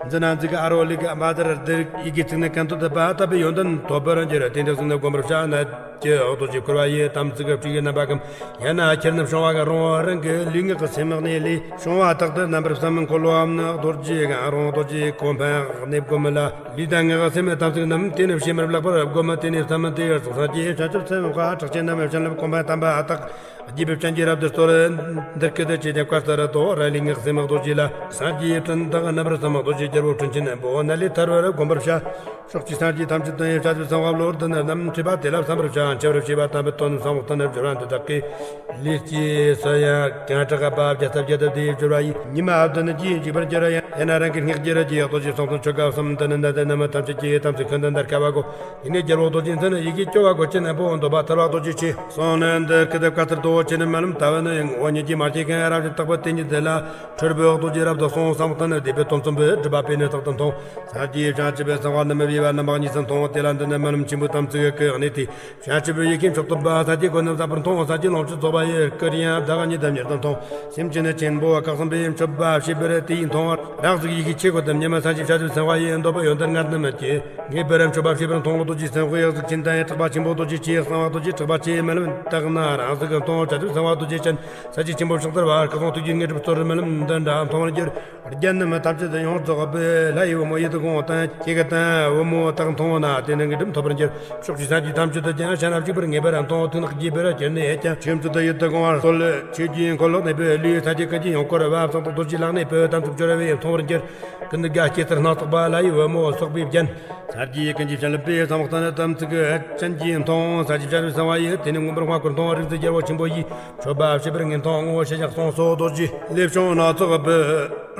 འཛིན་ན་འཛིན་གྱི་ཨ་རོ་ལི་གི་མ་དར་དིར་ཡི་གེ་ཚིག་ནི་གན་དུ་དུ་པ་ལྟ་བུའི་ཡོན་ཏན་ཐོབ་པར་འགྱུར། དེ་འདྲ་ཟིན་ནི་བསྒོམ་པར་བྱ་ན། ཀྱི་འོག་ཏུ་ཅིག་བསྐུར་བ་ཡི་དམ་ཚིག་གི་བཅུ་ཡི་རྣམ་པ་གམ། ཡང་ན་ཁྱེར་ནི་བྱུང་བ་གི་རང་རང་གི་ལུས་ངག་གི་སེམས་ནང་ནས་ལས་བྱུང་བ་དག་ཏུ་རྣམ་པར་བསམ། འཁོར་ལོའམ་ནི་རྡོ་རྗེ་གང་རུང་རྡོ་རྗེ་གོ་འཕང་གནས་བསྒོམ་ལ། ལུས་དང་ངག་གི་སེམས་དམ་ཚིག་རྣམས་དེ་ནི་ཕྱི་མར་ལེགས་པར་བསྒོམ། དེ་ནས་བསམ་དེ་ཡར་སོགས་སངས་རྒྱས་བྱང་ཆུབ་སེམས་དཔའ་གྲགས་ཅན་རྣམས་བྱིན་རླབས་གོ་འཕང་དམ་པ་དག་རྒྱས་པའི་བྱིན་གྱིས་རབ་ཏུ་གསོལ། འདིར་སྐད་དུ་བྱས་ཀྱང་བཀའ་ལྟར་དོ། ར་ལུས་ངག་སེམས་རྡོ་རྗེ་ལ། སངས་རྒྱས་སྤྲིན་དག་རྣམ་པར་བསམ། རྡོ་རྗེ་རྒྱལ་པོ་སྤྲིན་ཆེན་པོ་ནད་ལས་ཐར་བར་བསྒོམ་པར་བྱ། ཕྱོགས་ཀྱི་སངས་རྒྱས་ཐམས་ཅད་དང་ཡང་བྱ་ཚུལ་གསང་བ་བློར་ལྡན་རྣམས་འཁྲིད་པ་དེ་ལ་བསམ་པར་བྱ། འཆི་བར་བྱེད་པ་དམ་པའི་དོན་བསམ་བློ་བཏང་ནས་སྦྱོར་བ་འདི་དག་གིས། ལས་ཀྱི་སུ་ཡང་གང་དྲག་པ་བརྒྱ་རྩ་བརྒྱད་དུ་དེའི་སྦྱོར་བ་ཡིས། ཉི་མ་བདུན་གྱིས་འཇིག་པར་འགྱུར། ཡང་ན་རང་གི་སྔགས་ཀྱི་ར་ཀྱི་རྡོ་རྗེ་སོགས་དང་ཆོ་ག་གསུམ་དུ་ནི་ནད་དེ་རྣམས་ཐམས་ཅད་ཀྱི་དམ་ཚིག་ཀུན་ཏུ་འདར་དཀའ་བ་གོ། དེ་ནས་རྒྱལ་པོ་རྡོ་རྗེ་འཛིན་ནི་ཡི་གེ་སྐྱོ་བ་གོ་ཅན་ནི་བོ་འདོད་པ་ཐར་བ་རྡོ་རྗེ་ཆེ། གསུང་ནི་འདི་སྐད་དུ་བཀའ་ལྟར་དོ། ཆེ་ནི་རྨི་ལམ་ལྟ་བུ་ནི་འོ་ཉིད་ཀྱི་མ་སྐྱེས་གང་རབ་ཀྱི་རྟག་པ་དེ་ཉིད་དེ་ལ། འཁྲུལ་པའི་རྡོ་རྗེ་རབ་ཏུ་གསུངས། བསམ་གཏན་ནི་བཟླས་པའི་དོན་གསུམ་པའི་སྒྲུབ་པ་པས་ནི་རྟག་ཏུ་མཐོང་། སངས་རྒྱས་བྱང་ཆུབ་པའི་གསང་བ་ནི་མི་བས་པ་རྣམ་པ་གཉིས་སུ་མཐོང་། དེ་ལ་འདི་ནི་རྨི་ལམ་ཆེན་པོའི་དམ་ཚིག་གི་གནས་ཏེ། བྱང་ཆུབ་པའི་ཡི་གེ་མཆོག་ཏུ་འབབ། སངས་རྒྱས་སྒོ་ནི་ཟབ་པར་མཐོང་། སངས་རྒྱས་ལོངས་སྤྱོད་རྫོགས་པ་ཡི། སྐུ་ཡང་བདག་ཉིད་དུ་མྱུར་དུ་མཐོང་། སེམས་ཅན་ནི་ཆེན་པོ་བཀའ་གསུམ་པའི་མཆོད་པ་བྱས་པར་དེ་ཡིས་མཐོང་བར། ཡང་གཟུགས་ཡི་གེ་ཆོས་སྐུ་དམ་ཉི་མ་སངས་རྒྱས་བྱ་དུ་གསང་བ་ཡི་འདོད་པ་ཡོན་ཏན་ངར་ནི་མི་སྐྱེ། ངེས་པར་མཆོད་པ་བྱེད་པར་མཐོང་ལོ། རྡོ་རྗེ་སེམས་དཔའི་གཟུགས་ཅན་དང་ཡང་གྲགས་པ་ཆེན་པོ་རྡོ་རྗེ་ཆེ་གསང་བ་རྡོ་རྗེ་གྲགས་པ་ཆེ་མ་ལམ་དག་ན་རང་གཟུགས་མཐོང་བྱ་དུ་གསང་བ་རྡོ་རྗེ་ཅན། ས་ཆེན་ཆེན་པོ་ཕྱག་དར་བ་སྐུ་གསུང་ཐུགས་ཀྱི་དངོས་གྲུབ་སྩོལ་མ་ལམ་འདི་འདྲ་མཐོང་བར་འགྱུར། རྒྱན་རྣམས་ཐམས་ཅད་ཡོངས་རྫོགས་པའི་ལྷ་ཡི་བུ་མོ་ཡིད་དུ་དགོངས་དང་ཁྱེད་ཀྱི་དང་བུ་མོ་དག་མཐོང་ན་དེ་ནི་དངོས་གྲུབ་ཐོབ་པར་འགྱུར། ཕྱོགས་བཅུའི་སངས་རྒྱས་ཐམས་ཅད་དུ་ཀྱང་ཕྱག་ན་བཞུགས་པར་ངེས་པར་མཐོང་། ཐུགས་ནག་དགྱེས་པར་གྱུར་ནས་ཀྱང་ཆོས་མཐུན་དུ་ཡིད་དུ་དགོངས་པར་གསོལ། ཆོས་ཀྱི་འཁོར་ལོ་གནས་པའི་ལུས་ཐམས་ཅད་ཀུན་གྱི་ཡོངས་བསྐོར་བ་བསམ་གཏན་རྡོ་རྗེ་ལག་གནས་པའི་དམ་ཚིག་སྦྱོར་བས་མཐོང་བར་འགྱུར། ཀུན་དགའ་སྐྱེས་ཚུལ་སྣ་ཚོགས་པ་ལྷ་ཡི་བུ་མོ་སོགས་པའི་རྒྱན། སངས་རྒྱས་ཀུན་གྱི་བྱིན་རླབས་པས་བསམ་གཏན་དམ་ཚིག་ཅན་གྱིས་མཐོང་། ས་ཆེན་བྱ་རུ་གསང་བ་ཡི་དེ་ནི་མངོན་པར་བསྔགས་པར་མཐོང་བ་རིག་འཛིན་རྒྱལ་པོ་ཆེན་པོ་ཡིས་མཆོད་པ་བྱས་པར་ངེས་མཐོང་ངོ་། ཞལ་ཕྱག་གསུང་སོགས་རྡོ་རྗེ་ལས་བྱུང་སྣ་ཚོགས་པའི་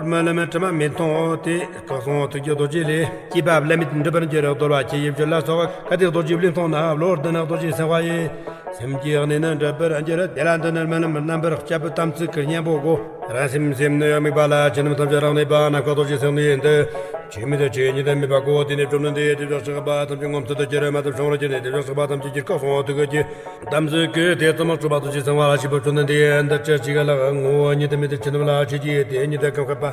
རྨི་ལམ་དྲི་མ་མེད་མཐོང་སྟེ། སྐུ་གསུང་ཐུགས་ཀྱི་རྡོ་རྗེ་ལས་སྐྱེས་པ་བླ་མེད་འགྲུབ་པར་འགྱུར། གདོལ་པ་ཆེ་ཡི་སྦྱོར་ལ་སོགས། གལ་ཏེ་རྡོ་རྗེ་ལས་མཐོང་ན། བློ་ལྡན་རྡོ་རྗེ་སེམས་དཔའ་ཡི། སེམས་ཀྱི་གནས་ནི་འགྲུབ་པར་འགྱུར། དེ་ལ་འདི་ནི་རྨི་ལམ་རྣམ་པར་དཔྱད་པའི་དམ་ཚིག་གི་གཉེན་པོ་གོ། རང་སེམས་སེམས་ནི་དམིགས་པ་ལ་ཆོས་རྣམས་ཐམས་ཅད་རང་གནས་པ། ནམ་མཁའ་རྡོ་རྗེ་སེམས་ནི་འདི། ཆོས་མེད་དུ་ཆོས་ཉིད་དུ་དམིགས་པ་གོ། དེ་ནས་བཅོམ་ལྡན་འདས་དེ་བཞག་སྲིད་པ་ཐམས་ཅད་ངོ་མཚར་དུ་གྱུར། རྨད་དུ་བྱུང་བར་གྱུར་ནས་དེ་བཞག་སྲིད་པ་ཐམས་ཅད་ཀྱི་སྐུ་གསུང་ཐུགས་ཀྱི་དམ་ཚིག་གིས་དེ་ཙམ་སྤྲུལ་པ་རྡོ་རྗེ་སེམས་དཔའ་ལ་ཞུས་པ། བཅོམ་ལྡན་འདས་འདི་ཅི་ཞིག་ལགས། ངོ་བོ་ཉིད་དུ་མེད་དེ་ཆོས་རྣམས་ལ་ཆོས་ཀྱི་དེ་ཉིད་དུ་ཁམས་ཁ་པ།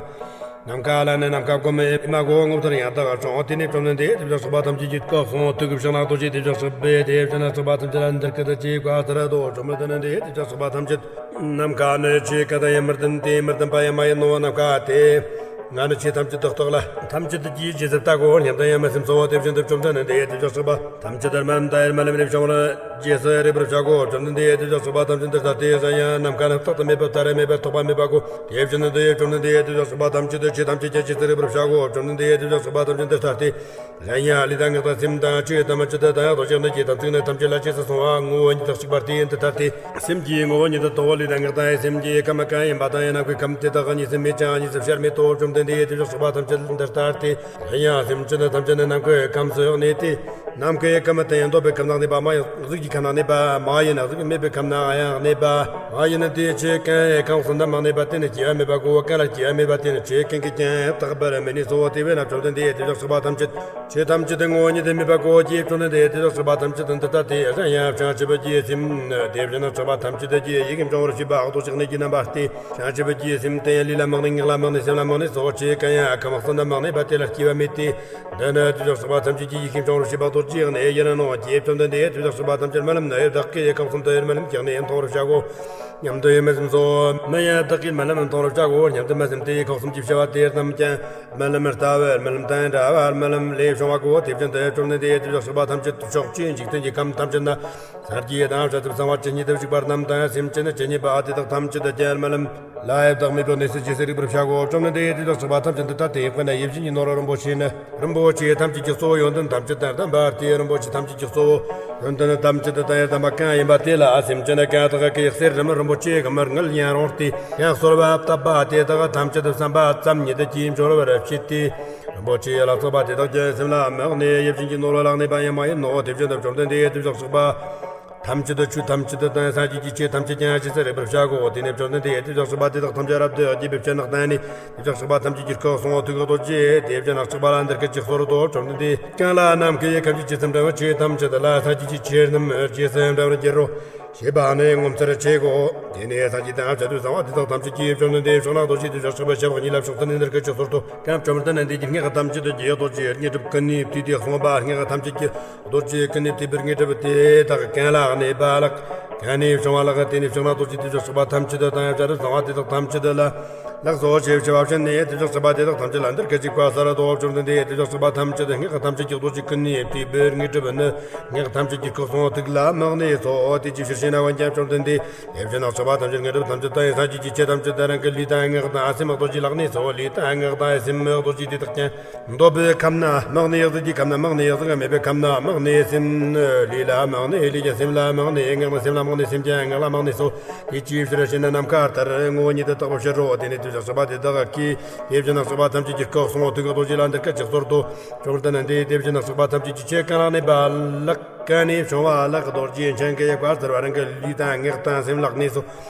ནམ་མཁའ་ལ་ནི་ནམ་མཁའ་སྒོམ་པའི་མ་གོ་ངོ་མཚར་ཡང་དག་བྱུང་། དེ་ནས་བཅོམ་ལྡན་འདས་དེ་བཞག་སྲིད་པ་ཐམས་ཅད་ཀྱི་སྐུ་གསུང་ཐུགས་ཀྱི་ཕྱག་ན་རྡོ་རྗེ་དེ་བཞག་སྲིད་པས་དེ་བཞག་ན་སྲིད་པ་ཐམས་ཅད་ལ་འདི་སྐད་ཅེས་བཀའ་སྩལ་ཏོ། བཅོམ་ལྡན་འདས་དེ་བཞག་སྲིད་པ་ཐམས་ཅད། ནམ་མཁའ་ནི་ཆོས་གང་དང་ཡང་མི་ལྡན་ཏེ་མི་ལྡན་པ་ཡང་མ་ཡིན་ནོ། ནམ་མཁའ་དེ་ང་ནི་ཆོས་ཐམས་ཅད་དུ་རྟོགས་ལ། ཐམས་ཅད་དུ་ཀྱིས་ཇི་སྲིད་ལྟ་གོ་སྙམ་དུ་ཡང་མི་སེམས་སོ། དེ་བཞིན་དུ་བཅོམ་ལྡན་འདས་དེ་བཞག་སྲིད་པ་ཐམས་ཅད་དུ་རྨི་ལམ་དང་ཡང་རྨི་ལམ་ལས་བྱུང་བར་རྗེས་སུ་རིག་པར་བྱ་གོ། བཅོམ་ལྡན་འདས་དེ་བཞག་སྲིད་པ་ཐམས་ཅད་འདི་ལྟ་སྟེ། གཞན་ཡང་ནམ་མཁའ་ནི་རྟག་ཏུ་མེད་པ་ལྟར་མེད་པར་ཐོགས་པ་མེད་པ་གོ། དེ་བཞིན་དུ་བཅོམ་ལྡན་འདས་དེ་བཞག་སྲིད་པ་ཐམས་ཅད་དུ་ཆོས་ཐམས་ཅད་ཀྱང་ཇི་སྲིད་རིག་པར་བྱ་གོ། བཅོམ་ལྡན་འདས་དེ་བཞག་སྲིད་པ་ཐམས་ཅད་འདི་ལྟ་སྟེ། གཞན་ཡང་ལུས་དང་ངག་དང་སེམས་དང་ཆོས་ཐམས་ཅད་དུ་དང་ཡང་རྡོ་རྗེ་གནས་ཀྱི་དམ་ཚིག་ནི་ཐམས་ཅད་ལ་རྗེས་སུ་སོང་བ་ངོ་བོ་ཉིད་དུ་གཅིག་པ་སྟེ། འདི་ལྟ་སྟེ། སེམས་ཀྱི་ངོ་བོ་ཉིད་དུ་རྟོགས་པ་ལུས་དང་ངག་དང་སེམས་ཀྱི་ཁམས་གང་ཡིན་པ་དང་ཡང་ནམ་མཁའི་ཁམས་དེ་དག་གཉིས་སུ་མེད་ཅིང་གཉིས་སུ་བྱར་མེད་དོ། བཅོམ་ལྡན་འདས་དེ་བཞག་སྲིད་པ་ཐམས་ཅད་འདི་ལྟ་སྟེ། གཞན་ཡང་སེམས་ཅན་ཐམས་ཅད་ནི་ནམ་མཁའི་ཁམས་སུ་གནས་ཏེ། ནམ་མཁའི་ཁམས་དེ་ཡང་འདོད་པའི་ཁམས་ན་གནས་པ། མ་ཡིན་གཟུགས་ཀྱི་ཁམས་ན་གནས་པ། མ་ཡིན་གཟུགས་མེད་པའི་ཁམས་ན་ཡང་གནས་པ། མ་ཡིན་དེ་ཆོས་གང་ཡང་ཁམས་གསུམ་དུ་མ་གནས་པ་དེ་ནི་སྐྱེ་བ་མེད་པ་གོ། གང་ལ་སྐྱེ་བ་མེད་པ་དེ་ནི་ཆོས་གང་གིས་ཀྱང་རྟག་པར་མི་གནས་སོ། དེ་བས་ན་བཅོམ་ལྡན་འདས་དེ་བཞག་སྲིད་པ་ཐམས་ཅད་ཆོས་ཐམས་ཅད་དུ་ངོ་བོ་ཉིད་དུ་མེད་པ་གོ། ཅེས་བཅོམ་ལྡན་འདས་དེ་བཞག་སྲིད་པ་ཐམས་ཅད་དུ་འདི་ལྟ་སྟེ། གཞན་ཡང་བྱང་ཆུབ་ཀྱི་སེམས་དེ་བཞིན་དུ་གཤེགས་པ་ཐམས་ཅད་ཀྱི་ཡིད་ཀྱིས་བྱུང་བར་བྱེད་པ་རྡོ་རྗེ་གནས་ཀྱི་རྣམ་པ་སྟེ། བྱང་ཆུབ་ཀྱི་སེམས་དེ་ཡང་ལུས་ལ་མི་གནས། ངག་ལ་མི་གནས། སེམས་ལ་མི་གནས་སོ། ཆོས་གང་ཡང་ཁམས་གསུམ་དུ་མ་གནས་པ་དེ་ལ་སྐྱེ་བ་མེད་དེ། འདི་ནི་དེ་བཞག་སྲིད་པ་ཐམས་ཅད་ཀྱི་ཡིད་ཀྱིས་བྱུང་བར་བྱེད་པ་རྡོ་རྗེ་གནས་ཡིན་ནོ། ཅེས་བཅོམ་ལྡན་འདས་དེ་བཞག་སྲིད་པ་ཐམས་ཅད་རྨི་ལམ་ནི་བདག་གིས་ཁམས་གསུམ་དུ་རྨི་ལམ་གྱི་གནས་མཐོང་བར་བྱ་གོ། སྙམ་དུ་ཡང་མི་སེམས་སོ། མི་ཡང་བདག་གིས་རྨི་ལམ་མཐོང་བར་བྱ་གོ་སྙམ་དུ་མི་སེམས་ཏེ། ཁམས་གསུམ་གྱི་བྱ་བ་དེ་རྣམས་ཀྱང་རྨི་ལམ་ལྟ་བུར་རྨི་ལམ་དང་འདྲ་བར་རྨི་ལམ་ལས་བྱུང་བ་གོ། དེ་བཞིན་དུ་བཅོམ་ལྡན་འདས་དེ་བཞག་སྲིད་པ་ཐམས་ཅད་དུ་ཕྱོགས་བཅུའི་འཇིག་རྟེན་གྱི་ཁམས་ཐམས་ཅད་ན། སངས་རྒྱས་དང་བྱང་ཆུབ་སེམས་དཔའ་ཇི་སྙེད་དུ་བཞུགས་པ་རྣམས་དང་སེམས་ཅན་ཇི་སྙེད་པ་དེ་དག་ཐམས་ཅད་དུ་ཀྱང་རྨི་ལམ་ལ་ཡང་བདག་མེད་པའི་གནས་སུ་ཇི་སྲིད་རིག་པར་བྱ་གོ། བཅོམ་ལྡན་འདས་དེ་བཞག་སྲིད་པ་ཐམས་ཅད་འདི་ལྟ་སྟེ། དཔེར་ན་ཡིད་བཞིན་གྱི་ནོར་བུ་རིན་པོ་ཆེ་ནི། རིན་པོ་ཆེ་ཐམས་ཅད་ཀྱི་གཙོ་བོ་ཡོན་ཏན་ཐམས་ཅད་དང་ལྡན་པ་སྟེ། རིན་པོ་ཆེ་ཐམས་ཅད་ཀྱི་གཙོ་བོ་ཡོན་ཏན་ཐམས་ཅད་དང་ཡང་ལྡན་པ་གང་ཡིན་པ་དེ་ལ་སེམས་ཅན་གང་དག་གིས་གསེར་རམ་རིན་པོ་ཆེ་གམ་དངུལ་ཡང་རུང་སྟེ། ཡང་གསོལ་བ་བཏབ་པ་དེ་དག་ཐམས་ཅད་བསམ་པ་ཙམ་ཉིད་ཀྱིས་འབྱོར་བར་བྱེད་དེ། རིན་པོ་ཆེ་ལ་སོགས་པ་དེ་དག་ཀྱང་སེམས་ལ་མི་གནས། ཡིད་བཞིན་གྱི་ནོར་བུ་ལ་གནས་པ་ཡང་མ་ཡིན་ནོ། དེ་བཞིན་དུ་བཅོམ་ལྡན་འདས་དེ་བཞག་སྲིད་པ་ཐམས་ཅད་དུ་ཆོས་ཐམས་ཅད་དུ་དང་སངས་རྒྱས་ཀྱི་ཆོས་ཐམས་ཅད་ཀྱང་ཇི་སྲིད་རིག་པར་བྱ་གོ། དེ་ནས་བཅོམ་ལྡན་འདས་དེ་བཞག་སྲིད་པ་དེ་དག་ཐམས་ཅད་རབ་ཏུ་རྒྱས་པའི་ཕྱིར་ནགས་བསྟན་ནས། དེ་བཞག་སྲིད་པ་ཐམས་ཅད་ཀྱི་སྐུ་གསུང་ཐུགས་ཀྱི་རྡོ་རྗེ་དེ་བཞིན་གཤེགས་པ་ལ་འདི་སྐད་ཅེས་གསོལ་ཏོ། བཅོམ་ལྡན་འདས་གང་ལ་ནམ་མཁའི་ཁམས་ཀྱི་ཇི་ཙམ་འདྲ་བའི་ཆོས་ཐམས་ཅད་ལ་སངས་རྒྱས་ཀྱི་ཆོས་རྣམས་རྗེས་སུ་འབྲང་བར་འགྱུར་རོ། ཞེས་པ་ནི་ངོ་མཚར་ཆེ་གོ། དེ་ནས་སངས་རྒྱས་དང་བྱང་ཆུབ་སེམས་དཔའ་དེ་དག་ཐམས་ཅད་ཀྱིས་བཅོམ་ལྡན་འདས་ཕྱག་ན་རྡོ་རྗེ་དེ་བཞག་སྲིད་པའི་ཞབས་གཉིས་ལ་ཕྱག་འཚལ་ནས་འདི་སྐད་ཅེས་གསོལ་ཏོ། ཀྱེ་བཅོམ་ལྡན་འདས་ཀྱིས་སྔགས་ཐམས་ཅད་ཀྱི་རྡོ་རྗེ་དངོས་གྲུབ་ཀུན་ནས་བཏུས་ཏེ་གསུངས་པ། སྔགས་ཐམས་ཅད་ཀྱི་རྡོ་རྗེ་ཀུན་ནས་བཏུས་པའི་དངོས་གྲུབ་དེ་དག་གང་ལ་གནས་པ་ལགས། གང་ནས་བྱུང་བ་ལགས། དེ་ནས་ཕྱག་ན་རྡོ་རྗེ་དེ་བཞག་སྲིད་པ་ཐམས་ཅད་དུ་དང་ཡང་བྱང་ཆུབ་སེམས་དཔའ་དེ་དག་ཐམས་ཅད་ལ་ལགས་སོ་ཞེས་ཞུ་བ་བྱིན་ནས། དེ་བཞག་སྲིད་པ་དེ་དག་ཐམས་ཅད་ལ་འདི་སྐད་ཅེས་བཀའ་སྩལ་ཏོ། བཅོམ་ལྡན་འདས་དེ་བཞག་སྲིད་པ་ཐམས་ཅད་སྔགས་ཐམས་ཅད་ཀྱི་རྡོ་རྗེ་ཀུན་ནས་བཏུས་པའི་དངོས་གྲུབ་ནི་སྔགས་ཐམས་ཅད་ཀྱི་སྐུ་གསུང་ཐུགས་ལ་མི་གནས་སོ། དེ་ཅིའི་ཕྱིར་ཞེ་ན། འོན་ཀྱང་བཅོམ་ལྡན་འདས་དེ་བཞིན་གཤེགས་པ་ཐམས་ཅད་དངོས་གྲུབ་ཐམས་ཅད་དང་ཡང་སངས་རྒྱས་ཀྱི་ཆོས་ཐམས་ཅད་དང་རང་གི་ལུས་དང་ངག་དང་སེམས་རྡོ་རྗེ་ལ་གནས་སོ། ལུས་དང་ངག་དང་སེམས་རྡོ་རྗེ་དེ་དག་ཀྱང་འདོད་པའི་ཁམས་ན་མི་གནས། གཟུགས་ཀྱི་ཁམས་ན་མི་གནས། གཟུགས་མེད་པའི་ཁམས་ན་མི་གནས། སེམས་ལུས་ལ་མི་གནས། ལུས་ཀྱང་སེམས་ལ་མི་གནས། ངག་ནི་སེམས་ལ་མི་གནས། སེམས་ཀྱང་ངག་ལ་མི་གནས་སོ། དེ་ཅིའི་ཕྱིར་ཞེ་ན། ནམ་མཁའ་ལྟར་ངོ་བོ་ཉིད་དུ་རྟོགས་པའི་ཕྱིར་རོ། དེ་ནས་དེ་བཞག་སྲིད་པ་དེ་དག་གིས་དེ་བཞིན་གཤེགས་པ་ཐམས་ཅད་ཀྱི་སྐུ་གསུང་ཐུགས་ཀྱི་རྡོ་རྗེ་ལ་འདི་སྐད་ཅེས་གསོལ་ཏོ། བཅོམ་ལྡན་འདས་དེ་བཞིན་གཤེགས་པ་ཐམས་ཅད་ཀྱི་ཆོས་གང་ལ་གནས་པ་ལགས། གང་ནས་བྱུང་བ་ལགས། རྡོ་རྗེ་འཆང་གིས་བཀའ་སྩལ་པ། རང་གི་ལུས་དང་ངག་དང་སེམས་ལ་གནས་སོ།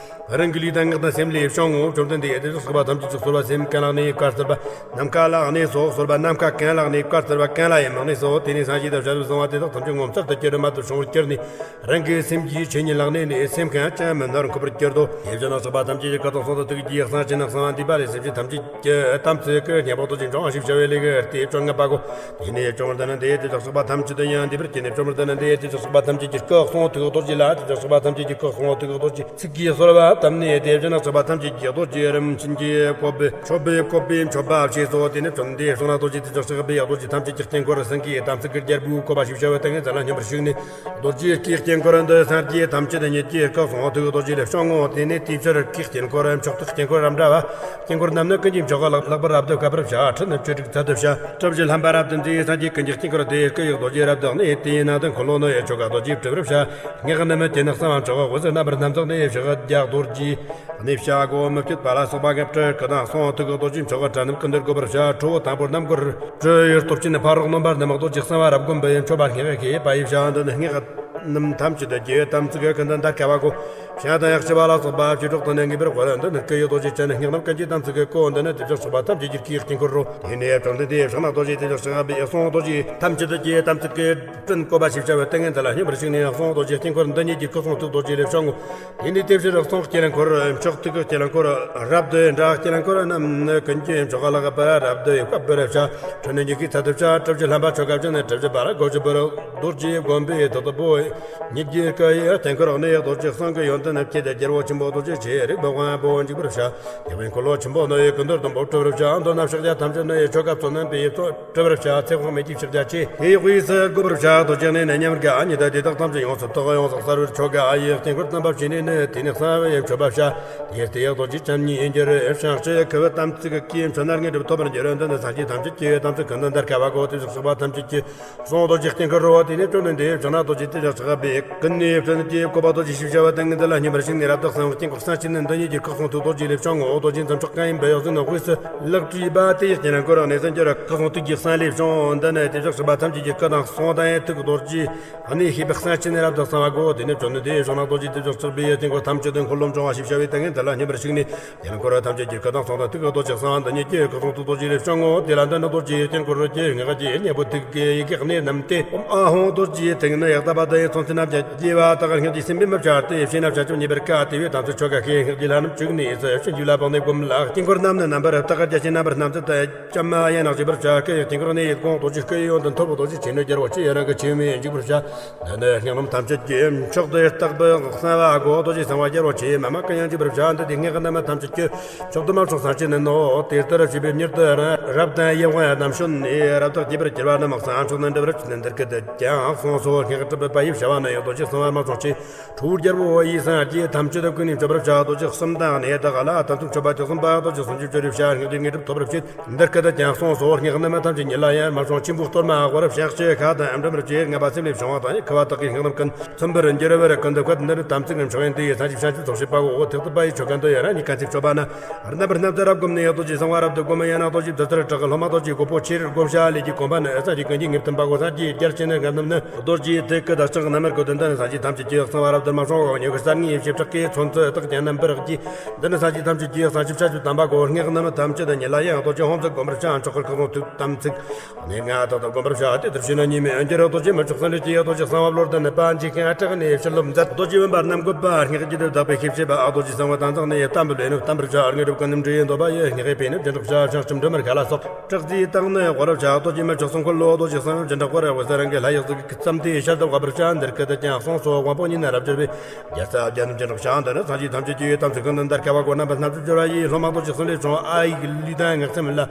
རང་གི་ལུས་དང་ངག་དང་སེམས་ལས་བྱུང་ངོ་། བཅོམ་ལྡན་འདས་དེ་ཚོ་བསགས་པ་ཐམས་ཅད་ཀྱི་གསོལ་བ་སེམས་གང་ལགས་ནས་བཀའ་སྩལ་པ། ནམ་མཁའ་ལ་གནས་སོ། གསོལ་བ་ནམ་མཁའ་གང་ལགས་ནས་བཀའ་སྩལ་པ་གང་ལ་ཡང་མ་གནས་སོ། དེ་ནས་སངས་རྒྱས་དང་བྱང་ཆུབ་སེམས་དཔའ་དེ་དག་ཐམས་ཅད་ངོ་མཚར་དུ་གྱུར། རྨད་དུ་བྱུང་བར་གྱུར་ནས། རང་གི་སེམས་ཀྱི་ཆོས་ཉིད་ལ་གནས་ནས། སེམས་གང་ཅི་མིན་ནོར་འཁོར་བར་གྱུར་ཏོ། དེ་བཞིན་གཤེགས་པ་ཐམས་ཅད་ཀྱི་སྐུ་དང་གསུང་དང་ཐུགས་ཀྱི་གསང་ཆེན་གསང་བ་འདུས་པ་ལས་སེམས་ཅན་ཐམས་ཅད་ཀྱི་དམ་ཚིག་གི་སྙིང་པོ་རྡོ་རྗེ་འཆང་བ་ཞེས་བྱ་བའི་ལེའུ་སྟེ་བཅོ་ལྔ་པ་གོ། དེ་ནས་བཅོམ་ལྡན་འདས་དེ་བཞིན་གཤེགས་པ་ཐམས་ཅད་དུ་ཡང་འདུས་པར་གྱུར་ནས། བཅོམ་ལྡན་འདས་དེ་བཞིན་གཤེགས་པ་ཐམས་ཅད་ཀྱི་སྐུ་གསུང་ཐུགས་རྡོ་རྗེ་ལ། དེ་བཞིན་གཤེགས་པ་ཐམས་ཅད་ཀྱི་སྐུ་གསུང་ཐུགས་རྡོ་རྗེ་ཚིག་གིས་གསོལ་བ་བཏབ་ནས། དེ་བཞིན་གཤེགས་པ་ཐམས་ཅད་ཀྱི་རྡོ་རྗེ་རིན་ཆེན་གྱི་བཀོད་པས་མཆོད་པའི་བཀོད་པས་མཆོད་པ་བྱས་སོ། དེ་ནས་བཅོམ་ལྡན་འདས་བྱུང་ན་རྡོ་རྗེ་དེ་བཞིན་གཤེགས་པའི་རྡོ་རྗེ་ཐམས་ཅད་ཀྱི་དཀྱིལ་འཁོར་སེང་གེའི་དམ་ཚིག་གི་རྒྱལ་པོའི་བཀོད་པ་ཞེས་བྱ་བའི་ཏིང་ངེ་འཛིན་ལ་སྙོམས་པར་ཞུགས་ནས། རྡོ་རྗེའི་སྐུའི་དཀྱིལ་འཁོར་འདི་སངས་རྒྱས་ཐམས་ཅད་ཉིད་ཀྱི་སྐུ་གསུང་ཐུགས་རྡོ་རྗེ་ལས་བྱུང་ངོ་། དེ་ནས་དེའི་ཕྱིར་སྐུའི་དཀྱིལ་འཁོར་མཆོག་ཏུ་དཀྱིལ་འཁོར་རབ་འདྲ་བ། དཀྱིལ་འཁོར་རྣམས་ནི་ཀུན་གྱི་མཆོག་གི་ལྷག་ལྷག་པར་རབ་ཏུ་དགའ་བར་བྱ། ཁྲི་ནི་བཅུ་དྲུག་ཚད་དུ་བྱ། སྲིབ་བཞི་ལྷམ་པ་རབ་ཏུ་མཛེས། སངས་རྒྱས་ཀུན་གྱི་དཀྱིལ་འཁོར་དེ་སྐུ་ཡི་རྡོ་རྗེ་རབ་ཏུ་གནས། དེའི་ནང་དུ་འཁོར་ལོ་ནི་ཡི་ཆོ་ག་རྡོ་རྗེས་སྤྲུལ་པར་བྱ། སྙེགས་རྣམས་དེ་ནི་གསང་བ་མཆོག་གི་འོད་ཟེར་རྣམ་པར་སྣང་མཛད་ནི་ཕྱག་རྒྱ་རྡོ་རྗེ་གནས་བྱ་སྒོ་མི་བསྐྱོད་པ་ལ་སོགས་པ་ངེས་སྤྲོད་སྐུ་དང་གསུང་ཐུགས་རྡོ་རྗེ་མཆོག་གི་གྲལ་རྣམས་ཀུན་ཏུ་དགོད་པར་བྱ། ཁྲོ་བོ་དང་པོ་རྣམས་སྒོར་སྤྲུལ་ཡུལ་སྟོབས་ཆེན་ཕ་རོལ་གནོན་པ་རྣམས་རྡོ་རྗེ་གསང་བ་རབ་བསྒོམས་པའི་མཆོད་པ་སྙེགས་ཤེས་པ་ཡིས་བྱ། འདི་ནི་སྙེགས་རྣམས་ཐམས་ཅད་ཀྱི་དམ་ཚིག་གི་ཀུན་དུ་འདར་ཁ་བ་གོ། བྱ་དང་ཡང་ལྕི་བ་ལ་སོགས་པ་བཅུ་དྲུག་ཏུ་ནི་ངེས་པར་དགོད། འདི་ནི་སྐུ་ཡི་རྡོ་རྗེ་ཅན། སྙེགས་རྣམས་ཀུན་གྱི་དམ་ཚིག་གི་གོ། འདི་ནི་དེ་བཞིན་གཤེགས་པ་ཐམས་ཅད་ཀྱི་སྐུའི་དཀྱིལ་འཁོར་རོ། དེ་ནས་བཅོམ་ལྡན་འདས་བྱུང་ན་རྡོ་རྗེ་དེ་བཞིན་གཤེགས་པའི་གསུང་རྡོ་རྗེ་ཐམས་ཅད་ཀྱི་དམ་ཚིག་གི་སྤྲིན་བཀོད་པ་ཞེས་བྱ་བའི་ཏིང་ངེ་འཛིན་ལ་སྙོམས་པར་ཞུགས་ནས། གསུང་རྡོ་རྗེའི་དཀྱིལ་འཁོར་འདི་ཉིད་ཀྱི་སྐུ་གསུང་ཐུགས་རྡོ་རྗེ་ལས་བྱུང་ངོ་། དེ་ནས་དེ་ཕྱིར་གསུང་དཀྱིལ་འཁོར་མཆོག་ཐུགས་ཀྱི་དཀྱིལ་འཁོར་རབ་ཏུ་འདྲ། དཀྱིལ་འཁོར་རྣམས་ནི་ཀུན་གྱི་མཆོག་ལགས་པར་རབ་ཏུ་བཀོད་པར་བྱ། ཁྲི་ནི་འཇིགས་ཀྱི་ཚད་དུ་བྱ། སྲིབ་བཞི་ལྷམ་པ་ཆོ་ག་བཞིན་ནི་སྲིབ་བཞི་པ་ལ་གོ་ཆེན་པོར་རྡོ་རྗེ་བསྒོམས་པའི་ཐོག་ཏུ་པོ། ཉིད་ཀྱི་སྐུ་ཡི་དཀྱིལ་འཁོར་ནི་རྡོ་རྗེ་གསུང་གི་ཡོན་ཏན་ནི་བསྐྱེད་དེ་རྒྱལ་པོ་ཆེན་པོ་རྡོ་རྗེ་ཆེ་རིགས་པ་དབང་པོ་འཇིག་པར་བྱ། རྒྱལ་པོའི་འཁོར་ལོ་ཆེན་པོ་ནི་ཡི་ཀུན་འདུལ་དུམ་བུ་གྲུབ་པར་བྱ། མདོར་ན་ཕྱག་རྒྱ་ཐམས་ཅད་ནི་ཡི་ཆོ་ག་ཚོགས་རྣམ་པའི་ཡིད་གྲོལ། སྤྲུལ་པར་བྱ། ཚེ་དཔག་མེད་ཀྱི་ཕྱག་རྒྱ་ཆེ། དེའི་དབུས་སུ་བསྒོམ་པར་བྱ། རྡོ་རྗེ་གནས་ནི་མཉམ་དགའ་ཉིད་དུ་དེ་དག་ཐམས་ཅད་ཡོངས་སུ་དག། ཡོངས་སུ་གསལ་བའི་ཆོ་ག་ཡི་དཀྱིལ་འཁོར་བརྩམ་པ་བྱས་ནས་ནི། དེ་ནས་གསང་བའི་མཆོད་པ་བྱ། དེ་ལྟའི་རྡོ་རྗེ་ཅན་ཉིད་ཡིན་གྱུར། བྱང་ཕྱིར་ཁུ་བའི་དམ་ཚིག་གིས་མཆོད་ན་དངོས་གྲུབ་ཐོབ་པར་འགྱུར། འདི་ནི་སངས་རྒྱས་ཐམས་ཅད་ཀྱི་དམ་ཚིག་ཀུན་ཏུ་འདར་ཁ་བ་གོ། དེ་བཞིན་གཤེགས་པ་ཐམས་ཅད་ཀྱི་གསུང་རྡོ་རྗེ་དཀྱིལ་འཁོར་རོ། དེ་ནས་བཅོམ་ལྡན་འདས་བྱུང་ན་རྡོ་རྗེ་དེ་བཞིན་གཤེགས་པའི་ཀུན་ནས་བརྩོན་གྱི་བཀོད་པ་རྡོ་རྗེ་ཞེས་བྱ་བ་ཏིང་ངེ་འཛིན་ལ་སྙོམས་པར་ཞུགས་ནས་རབ་ཏུ་གསང་བའི་དཀྱིལ་འཁོར་གསང་ཆེན་ནི་འདི་ཉིད་ཀྱི་སྐུ་གསུང་ཐུགས་རྡོ་རྗེ་ལས་བྱུང་ངོ་། རྡོ་རྗེ་འཛིན་མཆོག་གང་ཡིན་པའི་ཡང་ཟིན་ནོ། དབུས་སུ་ལག་བྲིས་པ་དེའི་དཀྱིལ་འཁོར་གནས་སུ་གྱུར། སྐུ་གསུང་ཐུགས་ཀྱི་གསང་ལས་བྱུང་། འདི་ནི་དེ་བཞིན་གཤེགས་པ་ཐམས་ཅད་ཀྱི་སྐུ་དང་གསུང་དང་ཡང་ཐུགས་རྡོ་རྗེ་གནས་ཤེས་པའི་གསང་ཆེན་རབ་ཏུ་གསང་བ་གོ། དེ་ནས་བཅོམ་ལྡན་འདས་བྱུང་ན་རྡོ་རྗེ་དེ་བཞིན་གཤེགས་པའི་དཀྱིལ་འཁོར་ཐམས་ཅད་དུ་འཁོར་ལོ་འབྱུང་བ་ཞེས་བྱ་བའི་ཏིང་ངེ་འཛིན་ལ་སྙོམས་པར་ཞུགས་ནས། དཀྱིལ་འཁོར་ཐམས་ཅད་ཀྱི་སྐུ་དང་གསུང་དང་ཐུགས་ཀྱི་རྡོ་རྗེ་གསང་བ་འདི་ཉིད་ཀྱི་སྐུ་གསུང་ཐུགས་རྡོ་རྗེ་ལས་བྱུང་ངོ་། དེ་ལ་འདི་ནི་རྡོ་རྗེའི་དཀྱིལ་འཁོར་རོ། ཀྱེ་སྔགས་ཀྱི་སྙིང་པོ་ཐུགས་ཀྱི་ཡི་གེ་གནས་རྣམས་ཏེ། ཨོཾ་ཨཱཿཧཱུྃ་རྡོ་རྗེའི་ཐུགས་ནི་ཡང་དག་པ་དང་ཡང་མཚུངས་ཚེ་རྣམས་ཀྱང་རྒྱས་པ་དག་སྔགས་ཀྱི་སེམས་དཔའི་མི་བྱ་སྟེ། ཕྱི་ནང་བྱ་ཁྱབ་ཉེས་པར་དཀའ། དེ་བས་དམ་ཚིག་ཆོ་ག་ཤེས་སྔགས་ཀྱི་ལྷ་རྣམས་བཅུག་ནས་སུ་བྱིན་གྱིས་བརླབས་པ་ནི་བསྒོམ་ལ། དཀྱིལ་འཁོར་རྣམས་ནི་རྣམ་པར་དག་རྒྱ་ཆེ་རྣམ་པར་སྣང་མཛད་དང་བཅོམ་ལྡན་ཡན་ལག་བརྗོད་པར་བྱ། སྐུ་ཡི་དཀྱིལ་འཁོར་ནི་ཡིད་དགོངས་རྡོ་རྗེ་སྐུ་ཡི་ཡོན་ཏན་ཐོབ། རྡོ་རྗེ་ཆེ་ནི་རྒྱལ་པོ་ཆེ་ཡི་རང་གི་ཆེ་བས་འཇིགས་པར་བྱ། འདི་ནི་སྙིང་རྣམས་ཐམས་ཅད་ཀྱི་མཆོག་ཏུ་བརྟག་པའི་གསང་བ་གོ། རྡོ་རྗེ་གསང་བ་རྒྱལ་པོ་ཆེ་མ་མ་ཀུན་ཡང་འཇིགས་པར་བྱ། འདི་དེ་སྔགས་རྣམས་ཐམས་ཅད་ཀྱི་མཆོག་ཏུ་མ་མཆོག་གསང་ཆེན་ནོ། དེ་ལྟར་བྱས་པའི་མྱུར་དུ་རབ་དང་ཡིད་དབང་རྣམ་བྱོན་ནས། རབ་ཏུ་དགྱེས་པར་གྱུར་པ་རྣམས་གསང་མཆོག་ཏུ་འགྲུབ་པར་འདི་སྐད་དུ་ཀྱང་གསུངས་སོ། སྙེགས་གྲུབ་པ་ཡིས་བྱ་བ་ནི། རྡོ་རྗེ་གསང་བ་མ་མཆོག་ཆེ། ཁྲོ་བོ་རྒྱལ་པོ་ཡི་སངས་རྒྱས་ཐམས་ཅད་ཀུན་ནས་མཆོད་པར་བྱ། རྡོ་རྗེ་གསུམ་དང་གནས་དག་ལ་དམ་ཚིག་མཆོད་པ་དེ་གསུམ་པ། རྡོ་རྗེ་སུམ་ཅུ་བཅུ་རེ་བྱ། སྔགས་ཀྱི་དངོས་གྲུབ་ཐོབ་པར་བྱེད། འདི་སྐད་དུ་ཀྱང་གསུངས་སོ། སྙེགས་རྣམས་ཐམས་ཅད་ཉིད་ལ་ཡང་མ་མཆོག་ཆེན་པོའི་གཏོར་མ་དབུར་ཕྱག་བཅས་ཁ་དང་འགྲིམ་པར་བྱེད། ལྔ་པ་སེམས་ལས་བྱུང་བ་དང་ཡང་ཁུ་བ་དག་གིས་སྙེགས་རྣམས་ཀུན་ཚིམ་པར་འགྱུར་བར་ཀུན་ཏུ་བཀོད། འདི་ནི་དམ་ཚིག་གི་མཆོག་ཡིན་ཏེ། སངས་རྒྱས་བྱང་ཆུབ་ཚོགས་བྱེད་པའོ། ཐེག་པ་ཡི་ཆོ་ག་འདི་ཡང་རང་ཉིད་གང་ཚེ་མཆོད་པ་ན། རྣམ་པར་སྣང་མཛད་རབ་བསྒོམས་ནས། རྡོ་རྗེ་གསང་བ་རབ་ཏུ་བསྒོམ། ཡང་ན་རྡོ་རྗེ་བདུད་རྩིར་གྲགས། སློབ་མ་རྡོ་རྗེའི་སྒོ་པོ་ཆེར་བསྒོམ་བྱ། ལས་ཀྱི་གོམ་པ་ནི་སངས་རྒྱས་ཀུན་གྱི་དངོས་བསྟན་པ་གོ། སངས་རྒྱས་རྒྱལ་ཆེན་ནི་རྣམས་ནི་རྡོ་རྗེའི་ཐུགས་ཀྱི་བདག་ཅག་རྣམ་པར་བཀོད་དེ། འདི་ནི་སངས་རྒྱས་ཐམས་ཅད་ཀྱི་གསང་བ་རབ་ཏུ་མ་བྱུང་བ། མྱུ་གུ་གསར་རྙིང་ཡེ་ཤེས་བྲག་གི་ཚོན་རྩི་དག་ཀྱང་རྣམ་པར་རྒྱས། འདི་ནི་སངས་རྒྱས་ཐམས་ཅད་ཀྱི་གསང་ཆུབ་བྱང་ཆུབ་དམ་པ་གོ། སྙེགས་རྣམས་ཐམས་ཅད་ཉིད་ལ་ཡང་རྡོ་རྗེ་ཧོམ་སུ་བསྒོམ་པར་བྱ། མཆོག་གི་སྐུ་གསུང་ཐུགས་དམ་ཚིག་ནི་ང་རྟག་ཏུ་བསྒོམ་པར་བྱ། དེ་ལྟར་བྱས་ན་ཉེས་དམིགས་འགྱུར། རྡོ་རྗེ་མི་མཆོག་གསང་འགྲེལ་གྱི་རྡོ་རྗེ་གསང་བ་བློ་ལྡན་པ་འཇིགས་ཤིང་སྐྲག་ནས་ཕྱིར་ལོག་མཛད། རྡོ་རྗེ་འོད་འབར་རྣམ་བཀོད་པ། སྙེགས་ཀྱི་གྲུབ་པའི་ཤེས་བྱེད་པ། རྡོ་རྗེ་གསང་བའི་དྭངས་བཟང་ནི་བསྟན་པའི་ལས་ནི་བསྟན་པར་བྱ། དངོས་གྲུབ་ཀུན་རྣམས་འདྲིས་ཡོད་འདོད་པ་ཡི། སྙེགས་པའི་ནི་བྱིན་གྲོགས་བྱ། བྱང་ཆུབ་འགྲོ་མིར་ག་ལ་སོགས། སྐྲག་རྫས་དག་ནི་དབུར་བྱ། རྡོ་རྗེ་མི་མཆོག་གསང་འཁོར་ལོ། རྡོ་རྗེ་གསང་བའི་བྱིན་གྲོགས་པར། འོད་གསལ་རང་གི་ལྷ་ཡི་གཟུགས་ཀྱིས་བརྩམས་ཏེ་ཤར་དུ་དབབ་པར་བྱ། འདིར་སྐད་དུ་ཀྱང་གསུངས་སོ། དབང་པོ་ཉིད་ནི་རབ་གྱུར་པའི། རྒྱལ་སྲས་བརྒྱ་རྣམས་བྱིན་གྲོགས་བྱ། འདི་ནི་སངས་རྒྱས་ཐམས་ཅད་ཀྱི་དམ་ཚིག་ཀུན་ཏུ་འདར་ཁ་བ་གོ། རྣམ་པ་སྣ་བཅུ་སྦྱོར་བ་ཡིས། སློབ་མ་རྡོ་རྗེ་གསུམ་ལས་བྱུང་། ཨ་ཡིག་ལུས་དང་ངག་སེམས་ལ།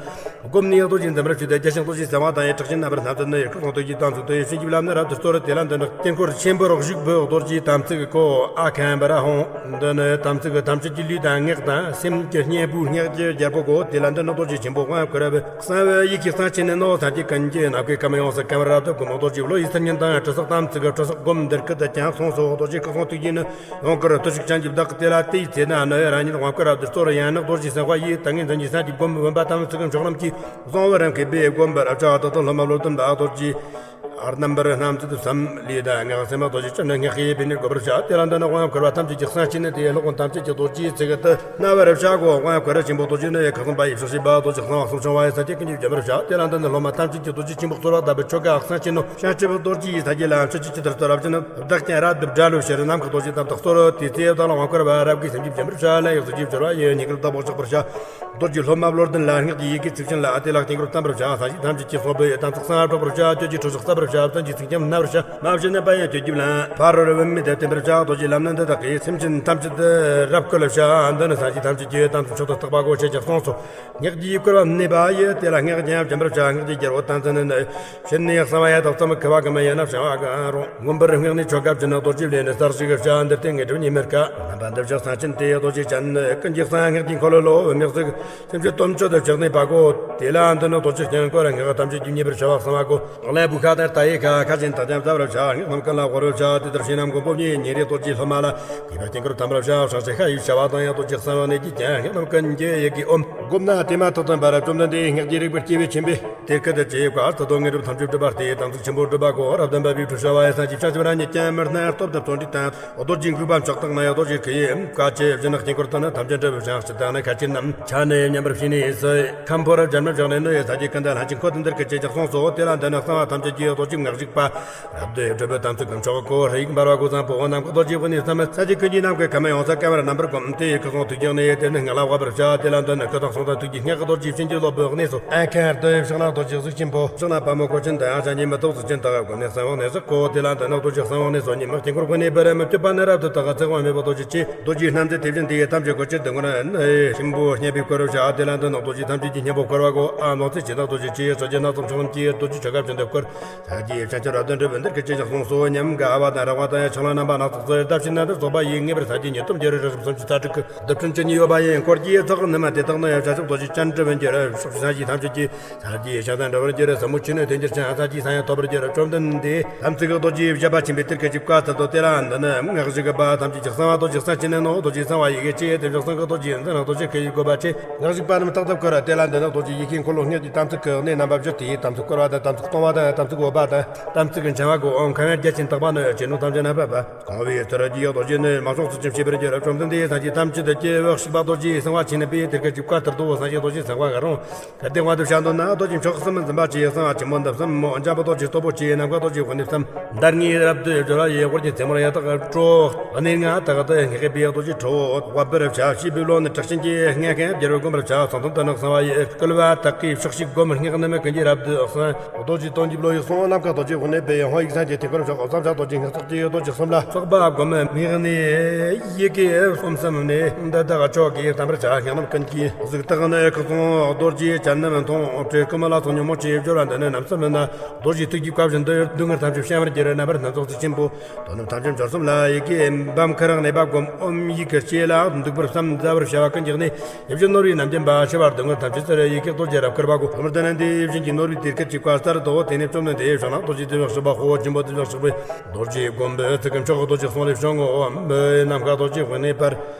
བསྒོམས་ནས་རྡོ་རྗེ་འཛིན་པར་བྱེད་དེ། རྒྱས་ཤིང་རྡོ་རྗེ་གསང་བ་དང་ཡང་། སྐྲག་ཅིང་རྣམ་པར་སྣང་མཛད་ནི་ཡི། སྐུ་གསུང་ཐུགས་ཀྱི་དམ་ཚིག་ཏུ་ཡིས། བྱིན་གྱིས་བརླབས་ནི་རབ་ཏུ་གསོལ། དེ་ལ་འདི་ནི་དཀྱིལ་འཁོར་ཆེན་པོར་བཞུགས་པའི་རྡོ་རྗེའི་དམ་ཚིག་གོ། ཨ་ཁ་འབར་ཧཱུྃ། འདི་ནི་དམ་ཚིག་ཐམས་ཅད་ཀྱི་ལུས་དང་ངག་དང་སེམས་ཀྱི་གཉེན་པོའི་སྙེགས་ཀྱི་རྒྱལ་པོ་གོ། དེ་ལ་འདི་ནི་རྡོ་རྗེ་ཆེན་པོ་དབང་བསྐུར་བའི། གསང་བའི་ཡི་གེ་གསང་ཆེན་ནི་ནོ། སངས་རྒྱས་ཀུན་གྱི་ནམ་མཁའི་ཁམས་ཡོངས་སུ་གང་བར་རབ་ཏུ་བསྒོམ། རྡོ་རྗེ་བློ་ཡི་མཚན་ཉིད་དང་དྲི་ཟ་དམ་ཚིག་གི་དྲི་ཟ་བསྒོམ། འདིར་སྐད་དུ་ཀྱང་གསུངས་སོ། རྡོ་རྗེ་སྐུ་གསུང་ཐུགས་ཀྱི་ནི་ཡོངས་བསྐུར་བརྟུལ་ཞུགས་བྱིན་གྱིས་བདག་དེ་ལ་དེའི་ཚེ་ན་ནི་རང་ཉིད་དབང་བསྐུར་རབ་ཏུ་གསོལ། ཡང་ན་རྡོ་རྗེ་གསང་བ་ཡི་ཏིང་ངེ་འཛིན་གྱིས་སངས་རྒྱས་བསྒོམ། བུམ་པ་དམ་ཚིག་གི་མཆོག་རྣམས་ཀྱིས་གསང་བ་རབ་མཁས་པས་བསྒོམ་པར་བྱ། བདག་ཏུ་སློབ་མ་བློ་ལྡན་པ་རྡོ་རྗེ་ རྣམ་པར་སྣང་མཛད་དུ་བསམ། ལུས་དང་ངག་སེམས་རྡོ་རྗེ་ཅན་ནི་སྔགས་ཀྱི་བེ་ནི་དགོད་པར་བྱ། དེ་ལ་འདི་ནི་དབང་བསྐུར་བ་ཐམས་ཅད་ཀྱི་གསང་ཆེན་ནི་དེའི་ལྷག་པ་ཐམས་ཅད་ཀྱི་རྡོ་རྗེའི་ཚིག་ཏུ་རྣ་བར་བྱ་གོ། དབང་བསྐུར་བ་ཆེན་པོ་རྡོ་རྗེ་ནི་ཁ་སང་པ་ཡི་ཕྱོགས་བཞི་པ་རྡོ་རྗེ་གསང་བ་གསུམ་བྱུང་བ་ཡི་ས་སྐྱ་ཀུན་གྱིས་འཇོམས་པར་བྱ། དེ་ལ་འདི་ནི་སློབ་མ་ཐམས་ཅད་ཀྱི་རྡོ་རྗེ་ཆེན་པོ་གསོལ་བ་བཏབ་པའི་ཆོ་ག་གསང་ཆེན་ནོ། བྱང་ཆུབ་རྡོ་རྗེ་ཡི་ས་སྐྱ་ལ་མཆོད་ཅིང་ཇི་ལྟར་བསྟོད་རབ་ཀྱི་ནི། བདག་ཀྱང་རབ་ཏུ་བསྒྲལ་ལོ་ཕྱིར། ནམ་མཁའ་རྡོ་རྗེ་དམ་དུ་གསོལ། དེ་ཚེ་བདག་ལ་དབང་བསྐུར་བ་རབ་ཀྱི་སེམས་ཀྱིས་འཇོམས་པར་བྱ། ལན་ཡག་སོ་ཀྱིས་སྦྱོར་བ་ཡི་ཉིན་དཀར་བདག་པོ་ཆགས་པར་བྱ། རྡོ་རྗེ་སློབ་མ་བློ་ལྡན་ལ་སྔགས་ཀྱི་ཡི་གེ་ཚིག་ཅན་ལ། དེ་ལ་དཀྱིལ་འཁོར་བརྟན་པར་བྱ། ས་གཞི་ཐམས་ཅད་ཀྱི་སྲོག་བུ་ཡི་དམ་ཚིག་གསང་བ་འཕྲོག་པར་བྱ། གྱོད་ཀྱི་ཁྲོ་ཆོག་བསལ་བར་བྱ། བཙན་གྱི་ཚིག་རྐྱང་མནར་བར་བྱ། མ་བྱིན་ནི་པ་ཡི་གྱོད་རྒྱུ་ལ། ཕ་རོལ་བུད་མེད་དུ་བསྟན་པར་བྱ། རྡོ་རྗེ་ལམ་ནི་འདི་དག་གིས། སེམས་ཅན་ཐམས་ཅད་དུ་རབ་བསྐུལ་བྱ། འདི་ནི་ས་གཞི་ཐམས་ཅད་ཀྱི་དམ་ཚིག་མཆོག་ཏུ་བརྟག་པ་གོ། ཆེ་ཆེར་གསུངས་སོ། སྔགས་ཀྱི་བསྐུལ་བ་ནུས་པ་ཡི། དེ་ལ་སྔགས་ཀྱང་འཇོམས་པར་བྱ། སྔགས་ཀྱི་རྒྱལ་པོ་བསྟན་འཛིན་ནི། ཕྱི་ནས་གསང་བ་ཡི་དྭགས་ཙམ་ཁུ་བ་གི་མི་ཡིན་ན་བྱ་བ་གང་རུང་། མངོན་པར་སྔགས་ནས་ཆོ་ག་བྱིན་ནོ། རྡོ་རྗེ་ལས་ནི་གསལ་ཞིག་བྱ། འདིར་བརྟེན་ངེས་གྲུབ་ཉིད་མི་དཀའ། རྣམ་པ་འདི་བཞག་གསང་ཆེན་ཏེ། རྡོ་རྗེ་ཅན་ནི་ཀུན་གྱི་གསང་། སྔགས་ཀྱི་འཁོར་ལོ་ལོ་མེག་ཟིག་སེམས་ཅན་སྟོབས་མཆོག་ཏུ་ཆགས་ནས་པ་གོ། དེ་ལ་འདི་ནི་རྡོ་རྗེ་སྤྱན་སྐོར་སྔགས་ཐམས་ཅད་ཀྱི་མཉེས་པར་བྱ་བ་གསང་བ་གོ། ལན་བུ་ཤ་དང་རྟ་ཡི་ཁ། ཁ་ཆེན་དག་ཀྱང་བཟའ་བར་བྱ། སྔགས་རྣམས་ཀུན་ལ་དབོར་བར་བྱ། དེ་ལྟར་བྱས་ན་མགོན་པོ་ཉིད། ཉེ་རེ་རྡོ་རྗེ་སློབ་མ་ལ། གུས་པར་དཀྱིལ་འཁོར་ཐམ་པར་བྱ། བྱང་ཆུབ་ཤ་ཡི་བྱ་བ་དང་ཡང་རྡོ་རྗེ་གསང་བ་ནས་ཀྱི་ཀྱང་། སྔགས་རྣམས་ཀུན་གྱི་ཡི་གེ་ཨོཾ། བསྒོམས་ན་དེ་མ་ཐག་ཏུ་འབར། བཅོམ་ལྡན་འདས་སྔགས་ཀྱི་རིག་པའི་སྐྱེས་བུ་ཆེན་པོས། དེ་སྐད་དུ་ཅི་བཀའ། ད་དུང་ངེས་གྲུབ་ཐམས་ཅད་སྒྲུབ་པ་སྟེ། དམ་ཚིག་ཆེན་པོ་སྒྲུབ་པ་གོ། རབ་བརྟན་པ་བའི་ཁྲུས་བྱ་བ་ཡི་སངས་རྒྱས་བྱང་ཆུབ་རང་ཉིད་ཀྱང་མི་སྣང་སྟོབས་དང་བརྩོན་འགྲུས་དང་། རྡོ་རྗེ་འགུགས་པ་མཆོག་དང་ནི། རྡོ་རྗེ་ཁུ་ཡི་བཀའ་ཆེ་བཞིན་ནི་དཀྱིལ་འཁོར་དུ་ནི་ཐམས་ཅད་འགྲུབ་བྱ། ཕྱི་དང་ནི་ཁ་ཆེ་རྣམས་ཆ་ནས་མཉམ་པར་བྱས་ནས་སུ། ཁམ་ཕོར་སྦྱར་མི་བཞག་ནས་ནི་ས་གྱི་ཀུན་ཏུ་ལྷན་ཅིག་འཁོར་དུ་འདིར་སྐད་ཅེས་ཀྱང་གསུངས་སོ། དེ་ལ་འདི་ནི་གསང་བ་ཐམས་ཅད་ཀྱི་རྡོ་རྗེ་སྔགས་གཞུག་པ། རབ་ཏུ་སྒྲུབ་པའི་དམ་ཚིག་གི་མཆོག་གོ། ཧྲཱིཿ་འབར་བ་དགུ་བཟང་པོ། ནམ་མཁའ་རྡོ་རྗེ་དབུས་ནས་བརྩམས། ས་གྱི་ཀུན་གྱི་ནམ་མཁའི་ཁམས་ཡོངས་སུ་བསྐལ་པར་རྣམ་པར་བསྒོམས། དེ་ཡི་སྐུ་གསུང་ཐུགས་ཀྱི་གནས། དེ་ནི་སྔགས་ལ་དབབ་པར་བྱ། དེ་ལ་འདི་ནི་སྐུ་དང་གསུང་དང་ཐུགས་ཀྱི་སྔགས་ཀྱི་རྡོ་རྗེ་བྱིན་གྱིས་རློབ་པའི་གནས་སོ། ཨ་ཁ་རྡོ་ཡི་ཕྱག་ན་རྡོ་རྗེ་གཟུགས་ཆེན་པོ། ཕྱག་ན་པདྨོ་གོས་ཆེན་དང་། ཞབས་ཀྱི་མེ་ཏོག་གཟུགས་ཅན་དག་སྒོ་ནས་གསང་བའི་གནས་སུ་གོ། དེ་ལ་འདི་ནི་རྡོ་རྗེ་གསང་བའི་གནས་སོ། ཉི་མ་དཀྱིལ་འཁོར་དབུས་ནས་འབར། མི་བསྐྱོད་པ་ནི་རབ་ཏུ་དག་ཚེ་དབང་མེད་པ་རྡོ་རྗེ་ཆེ། རྡོ་རྗེའི་སྣང་མཛད་དེ་བཞིན་དེ་ཡི་ཐམས་ཅད་གོ་ཕྱིར་དུ་འཁོར་ནས་ནི། ཆེན་པོ་བསྙེན་པས་བསྐོར་བར་བྱ། དེ་ལ་འདི་ནི་རྡོ་རྗེ་ཐམས་ཅད་ཀྱི་སྙིང་པོ་བསྐོར་བ་གོ། ཨ་ནོག་ཚེ་ཆེ་དང་རྡོ་རྗེ་ཆེ། ས་གྱི་སྣ་ཚོགས་མཆོག་རྣམས་ཀྱིས་རྡོ་རྗེ་ཆོ་ག་བཞིན་དུ་བསྐོར། ས་གྱི་བྱང་ཆུབ་རབ་ཏུ་འགྲུབ་པའི་འདིར་སྐད་ཅེས་ཀྱང་གསུངས་སོ། ཉམས་དགའ་བ་དང་རེག་པ་དང་ཡང་ཆགས་ལ་རྣམ་པ་སྣ་ཚོགས་སུ་བརྡབ་ཕྱིན་ན། འདིར་སོགས་པ་ཡིས་ངེས་པར་ས་གྱི་ཉེ་དུམ་གྱི་རི་རབ་སུམ་ཅུ་རྩ་དྲུག་གི་རྡུལ་ཕྲན་བཅུ་གཉིས་ཡོད་པ་ཡིན། འཁོར་གྱི་ཚོགས་ནི་མ་དེ་དག་ནི། བྱང་ཆུབ་རྡོ་རྗེ་ཅན་འགྲུབ་པར་འགྱུར། ཕྱོགས་བཅུའི་ས་གཞི་ཐམས་ཅད་ཀྱི། ས་གཞི་ཡི་ཞིང་དང་འགྲུབ་པར་འགྱུར། ཟབ་མོ་ཆོས་ནི་དེ་འགྱུར་ཞིང་། ས་གཞིའི་ས་ཡང་ཐོབ་པར་འགྱུར། བཅོམ་ལྡན་འདས་དམ་ཚིག་གི་རྡོ་རྗེ་བཞད་པ་ཆེན་པོའི་གཏེར་ཁ་ཅིག་བཀའ་ལྟར་དུ། དེ་ལ་འདི་ནི་སྔགས་གཞུག་གི་པ་ཐམས་ཅད་ཀྱི་གསང་བ་རྡོ་རྗེ་གསང་ཆེན་ནི་ནོ། རྡོ་རྗེ་གསང་བ་ཡི་གེ་ཆེ། དེ་བཞག་གསང་གི་རྡོ་རྗེ་འཛིན་རྡོ་རྗེ་ཁུ་ཡི་དགོས་པ་ཆེ། སྔགས་གཞུག་པ་རྣམས་རྟག་ཏུ་བསྐོར། དེ་ལ་འདི་ནི་རྡོ་རྗེ་ཡེ་ཤེས་འཁོར་ལོ་སྔགས་ཀྱི་དམ་ཚིག་གི་གནས་རྣམ་པ་བཞི་སྟེ། དམ་ཚིག་བསྐོར་བ་དང་། དམ་ཚིག་གཏོང་བ་དང་། དམ་ཚིག་འོག་པ་དང་། དམ་ཚིག་གི་འཆང་བ་གོ། ཁམས་ཡང་རྒྱ་ཆེན་དག་པ་ནི། ཅི་ནུས་ཐམས་ཅད་རྣམ་པར་སྦས། གང་བའི་ཚུལ་གྱིས་རྡོ་རྗེ་ནི། མ་ཕྱོགས་སུ་ཅི་བྱེད་པར་འགྱུར། བཅོམ་ལྡན་འདས་ས་གཞི་ཐམས་ཅད་དུ་སྐྱེ་བོ་གཤེགས་པ་རྡོ་རྗེ་གསང་བ་ཆེན་པོའི་གཏེར་ཁ་ཅིག་བཀའ་ལྟར་དུ། སངས་རྒྱས་རྡོ་རྗེ་གསང་བ་གང་རུང་། གལ་ཏེ་དབང་དུ་བྱ་འདོད་ན། རྡོ་རྗེ་མཆོག་གསུམ་འཛིན་པ་ཆེ། གསང་བ་ཆེན་པོ་འདི་གསུམ་མོ། འཇམ་དཔལ་རྡོ་རྗེ་སྟོབས་པོ་ཆེ། ནམ་མཁའ་རྡོ་རྗེ་དབུས་ནས་བརྩམས། འདར་ངེས་རབ་ཏུ་སྦྱོར་བ་ཡི། དབུ་རྒྱན་རྩེ་མོར་ཡང་དག་སྤྲོ། གནས་ལྔ་དག་ཏུ་སྔགས་པའི་རྡོ་རྗེ་ཁྲོ་བོ། དབབ་པར་བྱ། ཞེས་པའི་བློ་ནི་དྲག་ཅན་གྱི། སྔགས་ཀྱི་རྒྱལ་པོས་བསྒོམ་པར་བྱ། གསང་གསུམ་དུ་ནི་གསང་བ་ཡི། བསྐུལ་བ་དག་གིས་ཕྱོགས་བཅུའི་སྒོམ། སྔགས་རྣམས་ཀུན་གྱིས་རབ་ཏུ་གསང་། རྡོ་རྗེ་སྟོང་གི་བློ་ཡིས་གསུངས། ནམ་མཁའ་རྡོ་རྗེ་དབུས་ནས་འབུད། ཧཱུྃ་ཡིག་སངས་རྒྱས་དེ་ཁར་ཕྱོགས། ཟབ་ཕྱོགས་རྡོ་རྗེ་སྔགས་ཕྱོགས་ཀྱི། རྡོ་རྗེ་གསུམ་ལ་སོགས་པ་སྒོམ། སྔགས་ནི་ཡི་གེ་གསུམ་གསུམ་ནས། འདི་དག་མཆོག་གིས་བསྟན་པར་བྱ། སྔགས་རྣམས་ཀུན་གྱི་གཟུགས་དག་ནི། ཁུ་སིམ་རྡོ་རྗེ་ཅན་རྣམས་མཐོང་། བཀྲེས་སྐོམ་ལ་སོགས་ཉོན་མོངས་ཆེ། སྦྱོར་བ་འདི་ནི་རྣམ་གསུམ་མིན། རྡོ་རྗེ་ཐུགས་ཀྱི་བཀའ་བཞིན་དུ། སྡུག་བསྔལ་ཐམས་ཅད་བྱང་བར་འགྱུར། རྣམ་པར་སྣ་ཚོགས་ཚིག་ཆེན་པོ། དོན་རྣམས་ཐམས་ཅད་འབྱོར་གསུམ་ལ། ཡི་གེ་འབུམ་ཁ་རག་གནས་པ་བསྒོམ། ཨོཾ་ཡིག་གི་ལྕེ་ལ་འདུག་པར་བསམ། བཟའ་བར་བྱ་བ་ཀུན་གྱི་གནས། ཡིད་བཞིན་ནོར་བུའི་རྣམ་བརྒྱན་པ། འཆི་བ་སྡུག་བསྔལ་ཐམས་ཅད་སེལ། ཡི་གེ་རྡོ་རྗེ་རབ་བསྐུལ་བ་གོ། ཐོག་མར་དེ་ནི་འདི་བཞིན་གྱི་ནོར་བུའི་གཏེར་ཁ་ཅིག་བཀའ་ལྟར་དུ། དེ་ནས་བཅོམ་ལྡན་འདས་ཕྱག་ན་རྡོ་རྗེ་དེ་བཞག་གཤེགས་པ་གོ། ཆེན་པོ་དེ་བཞག་གཤེགས་པའི་རྡོ་རྗེ་བསྒོམ་པའི་ཚིག་གི་མཆོག་གི་རྡོ་རྗེ་གསུང་ལས་བྱུང་ངོ་། འབུད་ནམ་མཁའ་རྡོ་རྗེ་དབུས་ནས་འབར།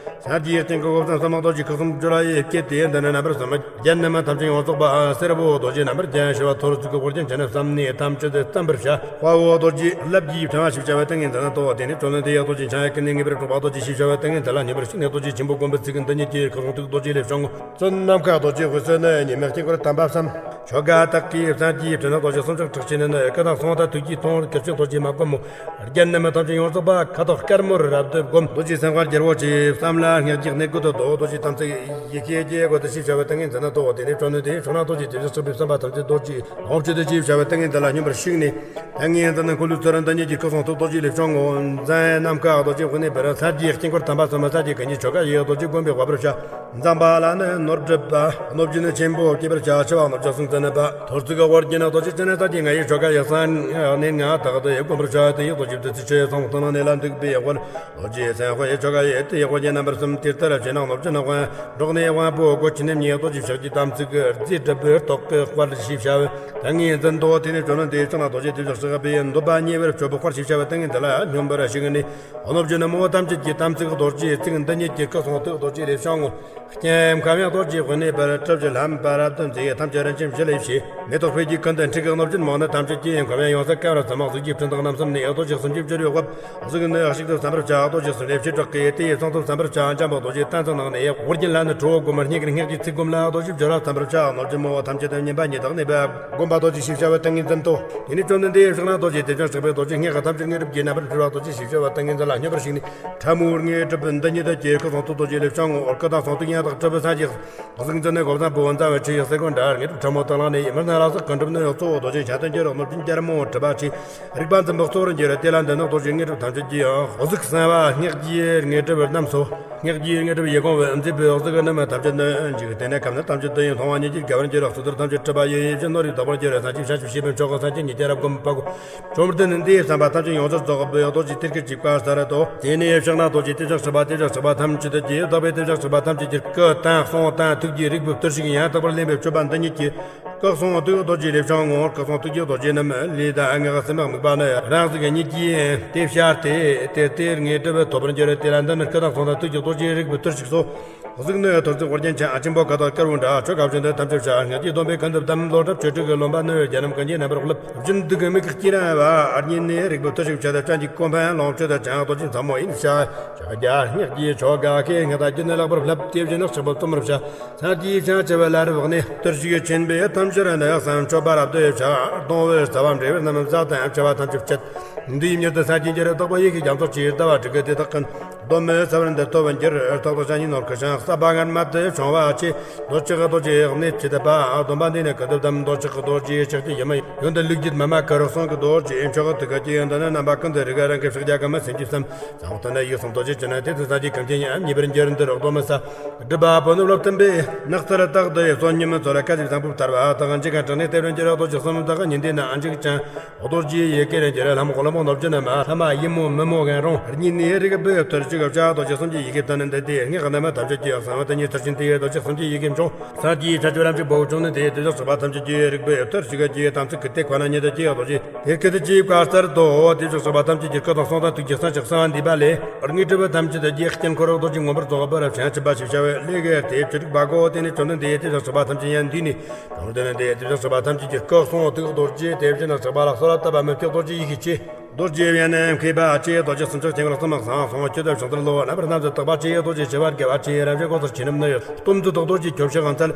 ས་གྱི་སྟེང་གི་འོབས་སམ་སམ་རྡོ་རྗེ་ཁུ་སིམ་སྦྱོར་བ་ཡི་སྐད་དེ། འདི་ནི་རྣམ་པར་སུམ་རྒྱན་རྣམས་ཐམས་ཅད་ཡོངས་རྫོགས་པ། སེར་པོ་རྡོ་རྗེ་རྣམ་པར་བརྒྱན། ཞི་བ་ཐོར་ཚུགས་ཀྱི་དབུ་རྒྱན་ཅན་ནི་བསམ་ནས་ཐམས་ཅད་དུ་བརྩམ་པར་བྱ། དཔའ་བོ་རྡོ་རྗེ་ལྷ་བརྒྱའི་ཕྲེང་བ་ཞེས་བྱ་བའི་ཏིང་ངེ་འཛིན་ཏོ། དེ་ནས་བཅོམ་ལྡན་འདས་ཡང་རྡོ་རྗེ་འཆང་ཡང་ཀུན་ནས་ངེས་པར་འཕྲོག་པ་རྡོ་རྗེ་ཞེས་བྱ་བའི་ཏིང་ངེ་འཛིན་ལ་སྙོམས་པར་ཞུགས་ནས་རྡོ་རྗེ་ཆེན་པོ་བསྒོམ་པའི་ཚིག་འདི་ཉིད་ཀྱི་ཁུ་སིམ་ཐུགས་རྡོ་རྗེ་ལས་བྱུང་ངོ་། བཙུན་ནམ་མཁའ་རྡོ་རྗེ་དབུས་སུ་ནི། ཉི་མའི་དཀྱིལ་འཁོར་དམ་པ་བསམ། ཆོ་ག་དག་གིས་བསམ་གྱིས་བྲིས་ནི་རྡོ་རྗེ་གསུང་ཆོག་དྲག་ཅན་ནི། སྐུ་དང་གསུང་དང་ཐུགས་ཀྱིས་མཐོང་། གལ་ཆེན་རྡོ་རྗེ་མ་བསྒོམ་མོ། རྒྱན་རྣམས་ཐམས་ཅད་ཡོངས་རྫོགས་པ། ཁ་དོག་དཀར་མོར་རབ་ཏུ་བསྒོམ། རྡོ་རྗེ་སེམས་དཔའ་རྒྱལ་པོ་ཆེ། བསམ་ལ་སྔགས་ཀྱི་གནད་ཀུན་ཏུ་བཟློག་རྡོ་རྗེ་དམ་ཚིག་ཡེ་ཤེས་ཀྱི་སྒོ་དུ་ཞེས་བྱ་བའི་ཏིང་ངེ་འཛིན་ཏོ། དེ་ནས་བཅོམ་ལྡན་འདས་ཕྱག་ན་རྡོ་རྗེ་དེ་བཞག་གཤེགས་པའི་བསམ་པ་ཐམས་ཅད་རྡོ་རྗེ་ལོངས་སྤྱོད་དུ་ཞེས་བྱ་བའི་ཏིང་ངེ་འཛིན་ལ་སྙོམས་པར་ཞུགས་ནས། ཏིང་ངེ་འཛིན་ནི་འཁོར་ལོའི་ཚུལ་རིང་འདི་ཉིད་ཀྱི་ཁུ་སིམ་ཐུགས་རྡོ་རྗེ་ལས་བྱུང་ངོ་། འཛིན་ནམ་མཁའ་རྡོ་རྗེ་དབུས་ནས་འབར། ས་གྱི་དཀྱིལ་འཁོར་དམ་པ་བསམ། ས་གྱི་ཀུན་གྱི་ཆོ་ག་ཡིས། རྡོ་རྗེ་བསྒོམས་པས་དབབ་པར་བྱ། འཛིན་པ་ལ་ནི་ནོར་སྒྲུབ་པ། གནོད་སྦྱིན་ཆེན་པོ་བསྐྱེད་པར་བྱ། འཆི་བ་གནོད་བྱེད་གསུམ་འཛིན་པ། ཐོར་ཚུགས་ཀྱི་དབུ་རྒྱན་ནི་རྡོ་རྗེ་ཅན་ནི། ས་གྱི་ང་ཡི་ཆོ་ག་ཡི་གསང་། གནས་ལྔ་དག་ཏུ་བསྒོམ་པར་བྱ། དེ་ཡི་རྡོ་རྗེ་བདུད་རྩི་ཆོས་གསུམ་དང་ནི་གནས་ལ་འདུག་པའི་དབུར། རྡོ་རྗེ་སེམས་དཔའི་ཆོ་ག་ཡིས། དེ་ཡི་དབུ་རྒྱན་རྣམ་པར་གསུམ། དེ་ལྟར་བྱས་ན་གནོད་སྦྱིན་དབང་། འགྲོགས་ནས་དབང་པོ་སྒོ་ཕྱི་ནས་ཉེ། རྡོ་རྗེ་ཕྱག་གི་དམ་ཚིག་གི་རྫས་སྒྲུབ་པའི་ཏོག་གི་དཔལ་ཞེས་བྱ་བའི་ཏིང་ངེ་འཛིན་ཏོ། དེ་ནས་བཅོམ་ལྡན་འདས་ཕྱག་ན་རྡོ་རྗེ་དེ་བཞག་གཤེགས་པའི་འདོད་པ་ཉེ་བར་སྤྱོད་པའི་དཔལ་ཞེས་བྱ་བའི་ཏིང་ངེ་འཛིན་ལ་སྙོམས་པར་ཞུགས་ནས། གནོད་སྦྱིན་ནི་མོ་ཐམས་ཅད་ཀྱི་དམ་ཚིག་རྡོ་རྗེའི་ཚིག་འདི་ཉིད་ཀྱི་ཁུ་སིམ་ཐུགས་རྡོ་རྗེ་ལས་བྱུང་ངོ་། སྐྱེམས་ཁམས་ཡང་རྡོ་རྗེ་དབུས་ནས་འབར། གྲུབ་ཀྱི་ལྷམ་པ་རབ་ཏུ་མཛེས། ཐམས་ཅད་རིན་ཆེན་བཞི་ལས་བྱས། མེ་ཏོག་སྤོས་ཀྱི་ཀུན་ཏུ་འཁྲིགས། གནོད་སྦྱིན་མོ་ནི་ཐམས་ཅད་ ཀྱེ། མཁའ་མཉམ་ཡོངས་སུ་དགའ་བར་བསམ། གཟུགས་ཀྱི་སྤྲིན་དང་རྣམ་གསུམ་ནས། རྡོ་རྗེ་གསུམ་གྱི་སྤྱོད་པའི་དབབ། གཟུགས་ནི་གཤེགས་ཏུ་བསམ་པར་བྱ། རྡོ་རྗེ་གསུམ་ལས་བྱེ་བྲག་གི། དེ་ཡི་ཚོགས་སུ་བསམ་པར་བྱ། འཇམ་དཔལ་རྡོ་རྗེ་བསྟན་འཛིན་ནང་ནས། དབུ་རྒྱན་ལ་ནི་ཁྲོ་བོ་བསྒོམ། སྙིང་གར་སྙིང་རྗེའི་ཚིག་བསྒོམ་ལ། རྡོ་རྗེ་སྦྱོར་བ་བསམ་པར་བྱ། གནོད་སྦྱིན་མང་པོ་ཐམས་ཅད་དུ། ཉན་པ་ཉིད་དང་ནུས་པ་བསྒོམ་པ། རྡོ་རྗེ་ཞེས་བྱ་བ་ཏིང་ངེ་འཛིན་ཏོ། དེ་ནས་བཅོམ་ལྡན་འདས་ཡབ་བྱང་ན་རྡོ་རྗེ་དེ་བཞིན་གཤེགས་པའི་རྡོ་རྗེ། སྙིང་ག་ཐམས་ཅད་དངོས་གྲུབ་ཀྱི་རྣམ་པར་འཕྲུལ་བ། རྡོ་རྗེ་ཞེས་བྱ་བ་ཏིང་ངེ་འཛིན་ལ་སྙོམས་པར་ཞུགས་ནས། ཕྲ་མོའི་དངོས་གྲུབ་འདི་ཉིད་དུ་སྐྱེས། སྐུ་གསུང་ཐུགས་རྡོ་རྗེ་ལས་བྱུང་ངོ་། སྐུ་དང་གསུང་ཐུགས་ཡང་དག་གྲུབ་པའི་སངས་རྒྱས། གཟུགས་འཛིན་ནི་གོ་བཟང་པོ། མཛའ་བའི་ཆུ་ཡི་སེར་ཀོ་འདྲ། དངོས་གྲུབ་ཕྲ་མོ་དག་བླངས་ནས། མི་སྣང་རང་སར་ཀུན་འགྲུབ་ནི་ཡོད། གཙོ་བོ་རྡོ་རྗེ་འཆང་དོན་གྱི་རོ། གནོད་སྦྱིན་བརྒྱ་ར་མོ་གྲུབ་པ་ཆེ། རིག་པ་འཛིན་པའི་གཙོ་བོར་འགྱུར། དེ་ལ་འདི་ནི་རྡོ་རྗེའི་དངོས་གྲུབ་ཐམས་ཅད་ཀྱི། གཟུགས་བསམ་པ་སྙིང་རྗེའི་དངོས་གྲུབ་རྣམས་སོ། སྙིང་རྗེའི་དངོས་གྲུབ་ཡིད་བསྐང་བའི། མཛེས་པའི་གཟུགས་ཀྱི་ནུ་མ་ཐམས་ཅད་ནི་འཇིག་དེ་ནས་ཁམས་ནི་ཐམས་ཅད་དུ་ཡི། མཐོང་བ་ཉིད་ཀྱིས་དགའ་བར་འགྱུར། གསོད་ཚུལ་ཐམས་ཅད་གྲུབ་པ་ཡི། ཡིད་བཞིན་ནོར་བུས་དག་པར་འགྱུར། སངས་རྒྱས་བྱང་ཆུབ་སྤྱད་པའི་མཆོག་གི། སངས་རྒྱས་ཉིད་ཀྱང་རབ་བསྒོམས་པ་གོ། བཅོམ་ལྡན་འདས་བསམ་པ་ཐམས་ཅད་ཡོངས་སུ་རྫོགས་པའི། རྡོ་རྗེ་གཏེར་གྱི་བྱིས་པ་ཟེར་དོ། དེ་ནས་ཡབ་བྱང་ན་རྡོ་རྗེ་དེ་བཞིན་གཤེགས་པ་དེ་བཞིན་གཤེགས་པ་ཐམས་ཅད་དུ་སྐྱེས། བདག་པོས་དེ་བཞིན་གཤེགས་པ་ཐམས་ཅད་ཀྱི། སྐུ་དང་གསུང་དང་ཐུགས་ཀྱི་རིགས་པའི་གཏེར་ཞིག་ཡང་དག་པར་ལེན་པའི་སྤྱོད་པ་འདི་ཉིད་ཀྱིས། སྐུ་གསུང་ཐུགས་རྡོ་རྗེ་ལས་བྱུང་ངོ་། སྐུ་གསུང་ཐུགས་ཀྱི་རྡོ་རྗེ་རྣམས། ལུས་དང་ངག་སེམས་དམིགས་པ་ནི། རང་གཟུགས་ཉིད་ཀྱིས་དེ་ཤར་ཏེ། དེ་ལྟར་དངོས་གྲུབ་ཐོབ་པར་འགྱུར། དེ་ལ་འདི་ནི་སྐུ་དང་གསུང་དང་ཐུགས་ཀྱི་རྡོ་རྗེའི་རིགས་པའི་གཏེར་ཞིག་སོ། གཟུགས་ནི་ཐོར་ཚུགས་དབུ་རྒྱན་ཅན། ཆེན་པོ་ཁ་དོག་དཀར་པོ་འདྲ། ཆོ་ག་བཞིན་དུ་ཐམས་ཅད་བྱ། སྔགས་ཀྱི་སྡོམ་པས་ཀུན་ཏུ་བསྡམས། བློ་གྲོས་ཆོས་དྲུག་གི་རློམ་པ་ནི། རྒྱ་རྣམས་ཀུན་གྱི་རྣམ་པར་བཀླུབས། སྦྱིན་སྡུག་གི་མིག་གིས་སྐྱེ་རན་པ། གཉིས་ནི་རིག་པའི་གཏེར་ཞིག་བྱ་སྟེ། སྤྱན་གྱི་གོ་འཕང་ལོངས་སྤྱོད་དང་། བྱང་རྡོ་རྗེ་མཚན་མོ་ཡིན་བྱ། ཕྱག་རྒྱ་སྔགས་ཀྱི་ཆོ་ག་གིས། སྔགས་དང་རྒྱུད་ནི་ལེགས་པར་བསླབས། དེ་བཞིན་གཤེགས་པ་རྩོམ་པར་བྱ། སངས་རྒྱས་བྱང་ཆུབ་ལ་རབ་བག་ནས། གཏེར་ཞིག་ཆེན་པོའི་ཐམས་ཅད་ནི། གསང་མཆོད་པ་རབ་ཏུ་བྱ། སྡོང་བོའི་རྩ་བ་འབྲས་བུ་རྣམས། ཟས་དང་བཅའ་བ་ཐམས་ཅད་སྤྱད། འདི་ཡི་མྱུར་དུ་སངས་རྒྱས་འགྱུར། བདག་པོ་ཡི་གེ་རྒྱ་མཚོ་ཆེ། ཟླ་བ་དྲུག་གི་དེ་དག་ཀུན། གདོད་མའི་ས་བོན་འདི་ཐོབ་པར་འགྱུར། རྟག་ཏུ་བྱ་ཉིད་ནོར་གྱི་ཞིང་། ས་པ་ངན་སྨད་དུ་བྱུང་བ་ཆེ། འདོད་ཆགས་རྡོ་རྗེའི་གནས་ཕྱེད་པ། སྡོམ་པ་འདི་ནི་ཀུན་ཏུ་བསྡམས། འདོད་ཆགས་རྡོ་རྗེའི་ཕྱག་རྒྱའི་ཡུམ། ཡོན་ཏན་ལུས་བརྒྱུད་མ་མ་ཀུན་རིག་གསུང་གི་རྡོ་རྗེ་མཆོག་ཐུགས་ཀྱི་ཡོན་ཏན་ནི། རྣམ་པ་ཀུན་ཏུ་རིག་རང་གི་ཕྱག་རྒྱ་ཀུན། སེམས་ཀྱི་སེམས་ཟང་ཐུན་ནི་ཡིད་གསུམ་རྡོ་རྗེ་ཅན། དེ་ཚེ་སངས་རྒྱས་ཀུན་གྱི་ཉིད་ཉེ་བར་འགྱུར། འདི་རུ་གདོད་མའི་ས། སྒྲིབ་པ་པོ་ནི་བློ་བརྟན་པས། ནགས་ཚལ་དག་ཏུ་ཡི་བསོད་སྙོམས་ཚོལ། སྐད་ཅིག་བཟང་པོ་ཐར་པ་དག །འཇིག་རྟེན་དྲང་ནས་བལྟས་པར་འགྱུར། རྡོ་རྗེ་གསུམ་དག་ཉིད་འདི་ན་འཇིག་ཅིང་། རྡོ་རྗེའི་ཡི་གེར་འགྱུར། ལྷ་མོ་གླང་པོ་གནོད་སྦྱིན་མ། ལྷ་མ་ཡིན་མོ་མི་མོ་གང་རུང་། གཉིས་ནི་རིག་པའི་གཏེར་ཞིག་བྱ། རྡོ་རྗེ་གསུམ་གྱི་ཡི་གེ་འདི་ནི་འདི་སྟེ། སྔགས་རྣམས་ཐམས་ཅད་ཀྱི་གསང་བ་དེ་ཉིད་མཐར་ཕྱིན་ཏེ། རྡོ་རྗེ་གསུམ་གྱི་ཡི་གེ་འབྱུང་། སངས་རྒྱས་བྱང་ཆུབ་ལམ་གྱི་བུ་བོ་བྱུང་ནི་དེ། དེ་བཞིན་གཤེགས་པ་ཐམས་ཅད་ཀྱི་རིག་པའི་གཏེར་ཞིག་གི་དམ་ཚིག་གི་དེ་ཁོ་ན་ཉིད་དུ་སྐྱེས། རྡོ་རྗེ་དེ་སྐད་ཅེས་བཀའ་སྩལ་ཏོ། དེ་བཞིན་གཤེགས་པ་ཐམས་ཅད་ཀྱི་སྐུ་དང་གསུང་དང་ཐུགས་ཀྱི་གསང་ཆེན་གསང་བ་འདུས་པ་ལས། དངོས་གྲུབ་ཐམས་ཅད་དུ་སྐྱེས། དཀྱིལ་འཁོར་རྡོ་རྗེ་མངོན་པར་རྫོགས་པར་བྱང་ཆུབ་པ་ཞེས་བྱ་བའི་ལས་ཀྱི་དེ་བཅུ་དྲུག་པ་གོ། དེ་ནས་བཅོམ་ལྡན་འདས་དེ་བཞིན་གཤེགས་པ་ཐམས་ཅད་ཡང་འདུས་ནས། བཅོམ་ལྡན་འདས་དེ་བཞིན་གཤེགས་པ་ཐམས་ཅད་ཀྱི་སྐུ་གསུང་ཐུགས་རྡོ་རྗེ། དེ་བཞིན་གཤེགས་པ་ལ་གསོལ་བ་བཏབ་པ་མི་བསྐྱོད་རྡོ་རྗེ་ཡེ་ཤེས་ཆེ། རྡོ་རྗེ་དབྱངས་ནི་མཁས་པ་ཆེ། རྡོ་རྗེ་གསུང་མཆོག་ཆེན་པོའི་གསང་བ་གསང་སྟོང་ཆོས་དང་བྱང་ཆུབ་བློ། རྣམ་པར་སྣང་མཛད་དག་པ་ཆེ། རྡོ་རྗེ་ཆེ་བར་དགེ་བ་ཆེ། རབ་བྱུང་གོང་གསལ་ཆེ་རྣམས་ནི། སྟོབས་མཛོད་དག་རྡོ་རྗེ་ཁྱོད་ཕྱག་འཚལ།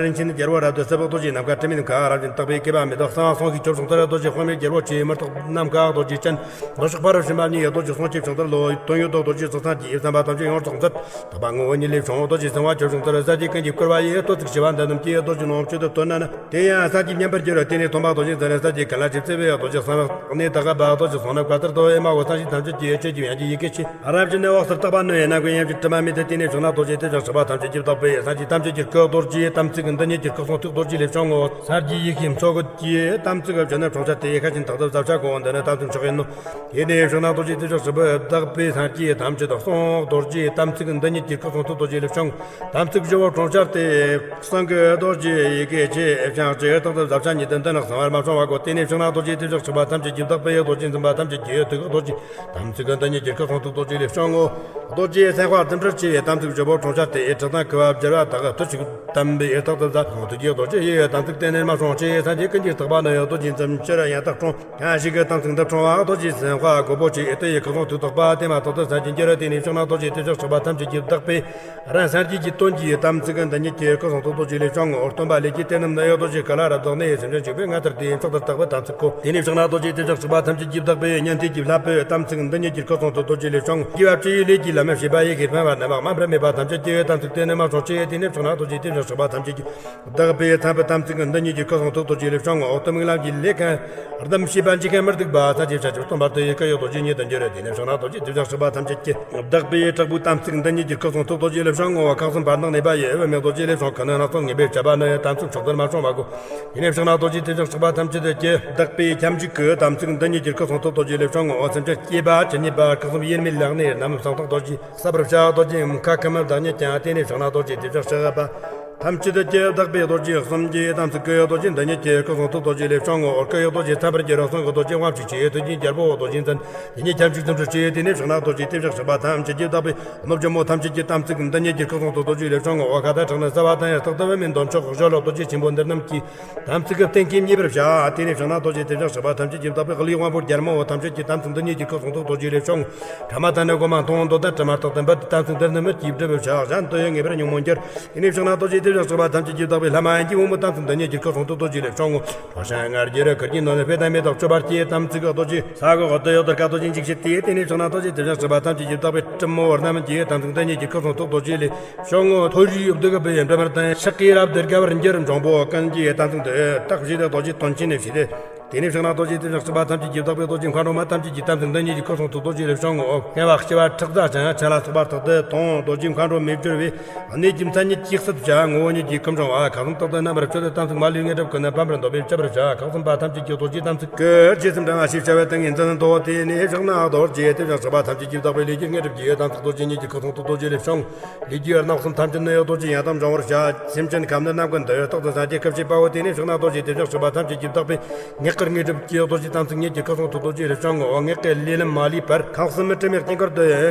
རིན་ཆེན་རྒྱལ་པོ་རབ་ཏུ་སད་པ། རྡོ་རྗེ་ནམ་མཁའ་དྲི་མེད་མཁའ། རབ་བྱུང་དག་པའི་སྐྱེས་པ་མེད་དག་གསང་སྟོང་གི་ཆོས་བྱང་ཚར། རྡོ་རྗེ་དཔག་མེད་རྒྱལ་པོ་ཆེ། མི་རྟག་ནམ་མཁའ་རྡོ་རྗེ་ཅན། འདོད་ཆགས་ཕ་རོལ་ཕྱིན་པ་གཉིས། རྡོ་རྗེ་གསུང་ཆོས་བྱང་ཚར་ལོ། དོན་ཡོད་དོ། རྡོ་རྗེ་གསུང་སངས་རྒྱས་བསམ་པ་ཐམས་ཅད་ཡོངས་རྫོགས་མཛད། དག་པ་ངོ་བོ་ཉིད་ལས་བྱུང་། རྡོ་རྗེ་གསང་བ་ཆོས་བྱང་ཚར། ས་གཅིག་ཀུན་གྱིས་བསྐོར་བ་ཡི། བསྟོད་ཚིག་ཞི་བ་འདི་རྣམས་ཀྱིས། རྡོ་རྗེ་ནོར་བུ་མཆོད་དོ། དོན་ན་ནི། དེ་ཡང་སངས་རྒྱས་མཉམ་པར་གྱུར། དེ་ནས་སྟོན་པ་རྡོ་རྗེ་འཛིན་རས་སངས་རྒྱས་ཀུན་ལ་ཆིབས་བརྩེ་བས། རྡོ་རྗེ་གསང་བའི་གནས་དག་པ། རྡོ་རྗེ་གསུང་རྣམས་བཀའ་ལྟར་དུ། ཨེ་མ་ཧོ། སངས་རྒྱས་ཐམས་ཅད་ཀྱི་ཆོས་ཀྱི་ཡང་ཀྱི་ཡི་གེ་ཆེ། རབ་བྱུང་ནི་འོད་ཟེར་དག་པ་ནི། ཡན་ན་ཀུན་ཡང་ཅིག་དྲི་མ་མེད་དེ། དེ་ནས་བྱུང་ན་རྡོ་རྗེ་དེ་བཞིན་གཤེགས་པ་ཐམས་ཅད་ཀྱིས། བདག་པོས་སངས་རྒྱས་ཐམས་ཅད་ཀྱི་སྐུ་རྡོ་རྗེའི་དམ་ཚིག་འདི་ཉིད་ཀྱི་སྐུ་གསུང་ཐུགས་རྡོ་རྗེ་ལས་བྱུང་ངོ་། སངས་རྒྱས་ཡེ་ཤེས་མཆོག་ཀྱི་དམ་ཚིག་བྱས་ནས་འཁྲུངས་ཤར་ཏེ། ཁ་ཆེན་དག་ཏུ་ཟབ་ཆ་གོ། འདི་ནི་དམ་ཚིག་མཆོག་ཡིན་ནོ། དེ་ནས་བྱུང་ན་རྡོ་རྗེ་དེ་བཞིན་གཤེགས་པ་བདག་པོས་སངས་རྒྱས་ཐམས་ཅད་དུ་གསུང་། རྡོ་རྗེའི་དམ་ཚིག་འདི་ཉིད་ཀྱི་སྐུ་གསུང་ཐུགས་རྡོ་རྗེ་ལས་བྱུང་། དམ་ཚིག་བཞི་པོ་འཁྲུངས་ཤར་ཏེ། གསང་གི་རྡོ་རྗེ་ཡི་གེ་ཆེ། ཕྱག་རྒྱའི་རྟགས་ཏུ་ཟབ་ཆ་ཉིད་དུ་འདི་ནི་གསང་བར་མ་བྱུང་བ་གོ། དེ་ནས་བྱུང་ན་རྡོ་རྗེ་དེ་བཞིན་གཤེགས་པ་ཐམས་ཅད་ཀྱིས། བདག་པོས་རྡོ་རྗེ་འཛིན་པ་ཐམས་ཅད་ཀྱི་ཐུགས་རྡོ་རྗེ། དམ་ཚིག་འདི་ཉིད་ཀྱི་སྐུ་གསུང་ཐུགས་རྡོ་རྗེ་ལས་བྱུང་ངོ་། རྡོ་རྗེ་སེམས་དཔའ་རྫུ་འཕྲུལ་ཆེ། དམ་ཚིག་བཞི་པོ་འཁྲུངས་ཤར་ཏེ། ཁྲག་དང་ཁུ་བ་སྦྱར་བ་དག་ཐུགས་ཤིག་དམ་པའི་རྟགས་ཏུ་ཟབ། ཁོང་ཐུགས་ཀྱི་རྡོ་རྗེ་ཡི། དམ་ཚིག་དེ་ནས་མ་བྱུང་ཆེ། སངས་རྒྱས་ཀུན་གྱིས་བརྟགས་པ་ནི། རྡོ་རྗེ་འཛིན་ཕྱིར་ཡང་དག་འཁྲུངས། གང་ཞིག་གི་དམ་ཚིག་འདི་འཁྲུངས་པ། རྡོ་རྗེ་སེམས་དཔའ་གོ་པོ་ཆེ། དེ་ཡི་སྐུ་གསུང་ཐུགས་དག་པ། དེ་མ་ཐག་ཏུ་སངས་རྒྱས་འགྱུར། དེ་ནས་བྱུང་ན་རྡོ་རྗེ་དེ་བཞིན་གཤེགས་པ་ཐམས་ཅད་ཀྱིས། བདག་པོས་རང་སངས་རྒྱས་ཀྱི་དོན་གྱི་དམ་ཚིག་འདི་ཉིད་ཀྱི་སྐུ་གསུང་ཐུགས་རྡོ་རྗེ་ལས་བྱུང་ངོ་། སྟོན་པ་ལས་ཀྱི་གཏེར་རྣམས་ནི། རྡོ་རྗེ་ཀ་ལ་རབ་བདག་ནི། སེམས་ཅན་གཅིག་པུའི་ངན་ཚུལ་དེ། མཆོག་ཏུ་དག་པའི་དམ་ཚིག་གོ། དེ་ནས་བྱུང་ན་རྡོ་རྗེ་དེ་བཞིན་གཤེགས་པ་ཐམས་ཅད་ཀྱིས། བདག་པོས་ཉན་ཐོས་ཀྱི་བསླབ་པའི་དམ་ཚིག་འདི་ཉིད་ཀྱི་སྐུ་གསུང་ཐུགས་རྡོ་རྗེ་ལས་བྱུང་། དགེ་བ་བཅུ་ཡི་ལས་ཀྱི་ལམ་ཞེས་པ་ཡི་གེ་འཕེན་པ་རྣམ་པ་དམའ་འབེབས་མེད་པ་ཐམས་ཅད་ཀྱི། དམ་ཚིག་དེ་ནི་མ་བྱུང་ཆེ། དེ་ནས་བྱུང་ན་རྡོ་རྗེ་དེ་བཞིན་གཤེགས་པ་ཐམས་ཅད་ཀྱིས། བདག་པོས་འཚལ་བའི་དམ་ཚིག་འདི་ཉིད་ཀྱི་སྐུ་གསུང་ཐུགས་རྡོ་རྗེ་ལས་བྱུང་ངོ་། གཏི་མུག་ལམ་གྱི་ལས་ཀུན་བསྡམས། ཤེས་པ་འཇིག་རྟེན་མི་སྡུག་པ། སངས་རྒྱས་བྱང་ཆུབ་སྟོན་པར་དུ་ཡི། སྐུ་ཡི་རྡོ་རྗེ་ཉིད་དུ་འགྱུར། དེ་ནས་བྱུང་ན་རྡོ་རྗེ་དེ་བཞིན་གཤེགས་པ་ཐམས་ཅད་ཀྱིས། བདག་པོས་དྲག་པོའི་དམ་ཚིག་འདི་ཉིད་ཀྱི་སྐུ་གསུང་ཐུགས་རྡོ་རྗེ་ལས་བྱུང་ངོ་། ཁམས་གསུམ་བར་སྣང་གནས་པ་ཡི། དབུ་མའི་རྡོ་རྗེ་ལས་བྱུང་། ཁོ་ནི་སྣང་སྟོང་ངེས་པར་བྱ་བ་ནི། དམ་ཚིག་མཆོག་ཏུ་མ་བྱུང་བ་གོ། དེ་ནས་བྱུང་ན་རྡོ་རྗེ་དེ་བཞིན་གཤེགས་པ་ཐམས་ཅད་ཀྱིས། བདག་པོས་ཁྱབ་འཇུག་གི་དམ་ཚིག་འདི་ཉིད་ཀྱི་སྐུ་གསུང་ཐུགས་རྡོ་རྗེ་ལས་བྱུང་ངོ་། སེམས་ཅན་སྐྱེས་པ་ཇི་སྙེད་པ། སྐུ་གསུམ་དབྱེར་མེད་ལག་ནས་བསྣམས། གསང་སྟོང་རྡོ་རྗེ་གསལ་བར་བྱ། རྡོ་རྗེ་མཁའ་ཁམས་བདག་ཉིད་ཀྱང་། དེ་ནས་བྱུང་ན་རྡོ་རྗེ་དེ་བཞིན་གཤེགས་པ། ཐམས་ཅད་ཀྱིས་བདག་པོའི་རྡོ་རྗེ་གསུམ་གྱི་དམ་ཚིག་གི་རྡོ་རྗེ་འདི་ཉིད་ཀྱི་སྐུ་གསུང་ཐུགས་རྡོ་རྗེ་ལས་བྱུང་ངོ་། སྐུ་ཡི་རྡོ་རྗེ་ཚངས་པར་སྤྱན་རས་གསུང་གི་རྡོ་རྗེ་དབང་ཕྱུག་ཆོས་ཐུགས་རྗེ་རྒྱལ་པོའི་རྡོ་རྗེ་འཛིན། དེ་ཉིད་ཁྱབ་འཇུག་ཚུལ་ཁྲིམས་ཆོས་དེ་ནས་བྱུང་ན་རྡོ་རྗེ་དེ་བཞག་གཤེགས་པ་ཐམས་ཅད་ཀྱིས་བདག་པོའི་གནོད་སྦྱིན་མོ་ཐམས་ཅད་ཀྱི་དམ་ཚིག་འདི་ཉིད་ཀྱི་སྐུ་གསུང་ཐུགས་རྡོ་རྗེ་ལས་བྱུང་ངོ་། ཁ་ཏ་དྲག་ནི་ས་བ་དང་ཡང་རྟག་ཏུ་བུད་མེད་འདོན་ཆོག་གཞོན་ལོ་རྡོ་རྗེ་ཆེན་པོ་འདི་རྣམས་ཀྱི་དམ་ཚིག་གི་བརྟན་སྐྱེས་མཉེས་པར་བྱ། དེ་ནས་བྱུང་ན་རྡོ་རྗེ་དེ་བཞག་གཤེགས་པ་ཐམས་ཅད་ཀྱིས་བདག་པོའི་ཀླུའི་དབང་པོ་རྒྱལ་མོ་ཐམས་ཅད་ཀྱི་དམ་ཚིག་འདི་ཉིད་ཀྱི་སྐུ་གསུང་ཐུགས་རྡོ་རྗེ་ལས་བྱུང་ངོ་། ཕྲ་མ་དང་ནི་གོ་མ་མཐོང་འདོད་དང་དྲི་མ་རྟག་ཏུ་འབུད། དམ་ཚིག་འདི་རྣམས་མི་སྐྱེ་སྒྲིབ་བྱ། གཞན་དུ་ཡང་ངེས་པར་ཉོན་མོངས་འགྱུར། དེ་ནས་བྱུང་ན་རྡོ་རྗེ་དེ་བཞག་གཤེགས་པ་ཐམས་ཅད་ཀྱིས་བདག་པོའི་ལྷ་མ་ཡིན་གྱི་བུ་མོ་དམ་ཚིག་འདི་ཉིད་ཀྱི་སྐུ་གསུང་ཐུགས་རྡོ་རྗེ་ལས་བྱུང་ངོ་། ཕོ་བྲང་ལྔ་བརྒྱར་ཁུར་གྱིས་ནོན་ནས་དཔེ་དང་མེ་ཏོག་མཆོད་པར་བགྱི། དམ་ཚིག་གི་རྡོ་རྗེ་ས་གོ་འོག་ཏུ་ཡོད་དོ་སྐད་རྡོ་རྗེ་འཇིགས་བྱེད་དེ། དེ་ནས་བྱུང་ན་རྡོ་རྗེ་དེ་བཞག་གཤེགས་པ་ཐམས་ཅད་ཀྱིས་བདག་པོའི་གྲུབ་མོ་རྣམས་ཀྱི་དམ་ཚིག་འདི་ཉིད་ཀྱི་སྐུ་གསུང་ཐུགས་རྡོ་རྗེ་ལས་བྱུང་ངོ་། མཐོ་རིས་གདུགས་ཀྱི་བུ་ཡི་འབྲུ་མར་ལྡན། ཕྱག་གི་རབ་ཏུ་དགའ་བར་འགྱུར། འབྱུང་པོ་ཀུན་གྱི་དམ་ཚིག་འདི་དག་བཞེས་ཏེ་རྡོ་རྗེ་དོན་ཆེན་ནས་བྱས་ཏེ། དེ་ནས་བྱུང་ན་རྡོ་རྗེ་དེ་བཞག་གཤེགས་པ་ཐམས་ཅད་ཀྱིས་བདག་པོའི་རྡོ་རྗེ་མཁའ་འགྲོ་མ་ཐམས་ཅད་ཀྱི་དམ་ཚིག་འདི་ཉིད་ཀྱི་སྐུ་གསུང་ཐུགས་རྡོ་རྗེ་ལས་བྱུང་ངོ་། བསྐལ་པ་བྱེ་བ་ཕྲག་བརྒྱ་ཅན་ཆ་ལ་སོགས་པ་རྟག་ཏུ་མཐོང་། རྡོ་རྗེ་མཁའ་འགྲོ་མེ་སྦྱོར་བས་གནས་ཀྱི་མཚན་ཉིད་ཀྱིས་སྲིད་བྱ། ངོ་བོ་ཉིད་ཀྱིས་ཀུན་འབྱུང་བ། ཁ་ཙམ་རྟག་ཏུ་རྣམ་པར་སྤྱོད་དེ་དམ་ཚིག་མ་ལུས་དངོས་གྲུབ་ཀུན་ནས་ཕམ་པར་འདོད་པས་སྤྱད་པར་བྱ། ཁག་གསུམ་པ་ཐམས་ཅད་ཀྱིས་རྡོ་རྗེའི་དམ་ཚིག་གི་རྗེས་ཟིན་དྲང་བ་ཞེས་བྱ་བའི་ཏིང་ངེ་འཛིན་ཏོ། དེ་ནས་བཞག་ན་རྡོ་རྗེ་དེ་བཞག་གཤེགས་པ་ཐམས་ཅད་ཀྱིས་བདག་པོའི་ལས་ཀྱི་དངོས་གྲུབ་ཀྱི་དམ་ཚིག་རྡོ་རྗེ་ཉིད་ཀྱི་སྐུ་གསུང་ཐུགས་རྡོ་རྗེ་ལས་བྱུང་། ལས་ཀྱི་རྣམ་གསུམ་ཐམས་ཅད་ནི་རྡོ་རྗེ་ཡང་དག་འབྱུང་བར་བྱ། སེམས་ཅན་ཁམས་ནི་རྣམ་ཀུན་འདུལ། རྟག་ཏུ་སངས་རྒྱས་སྐུ་མཆེད་པའོ། དེ་ནས་བཞག་ན་རྡོ་རྗེ་དེ་བཞག་གཤེགས་པ་ཐམས་ཅད་ཀྱིས་བདག་པོའི་ངེས་དཀར་དངོས་གྲུབ་ཀྱི་རྡོ་རྗེ་དམ་ཚིག་ཉིད་ཀྱི་སྐུ་གསུང་ཐུགས་རྡོ་རྗེ་ལས་བྱུང་ངོ་། ངེས་དཀར་ལས་ལམ་མ་ལུས་པར། ཁམས་གསུམ་དྲི་མེད་དཀྱིལ་འཁོར་དུ།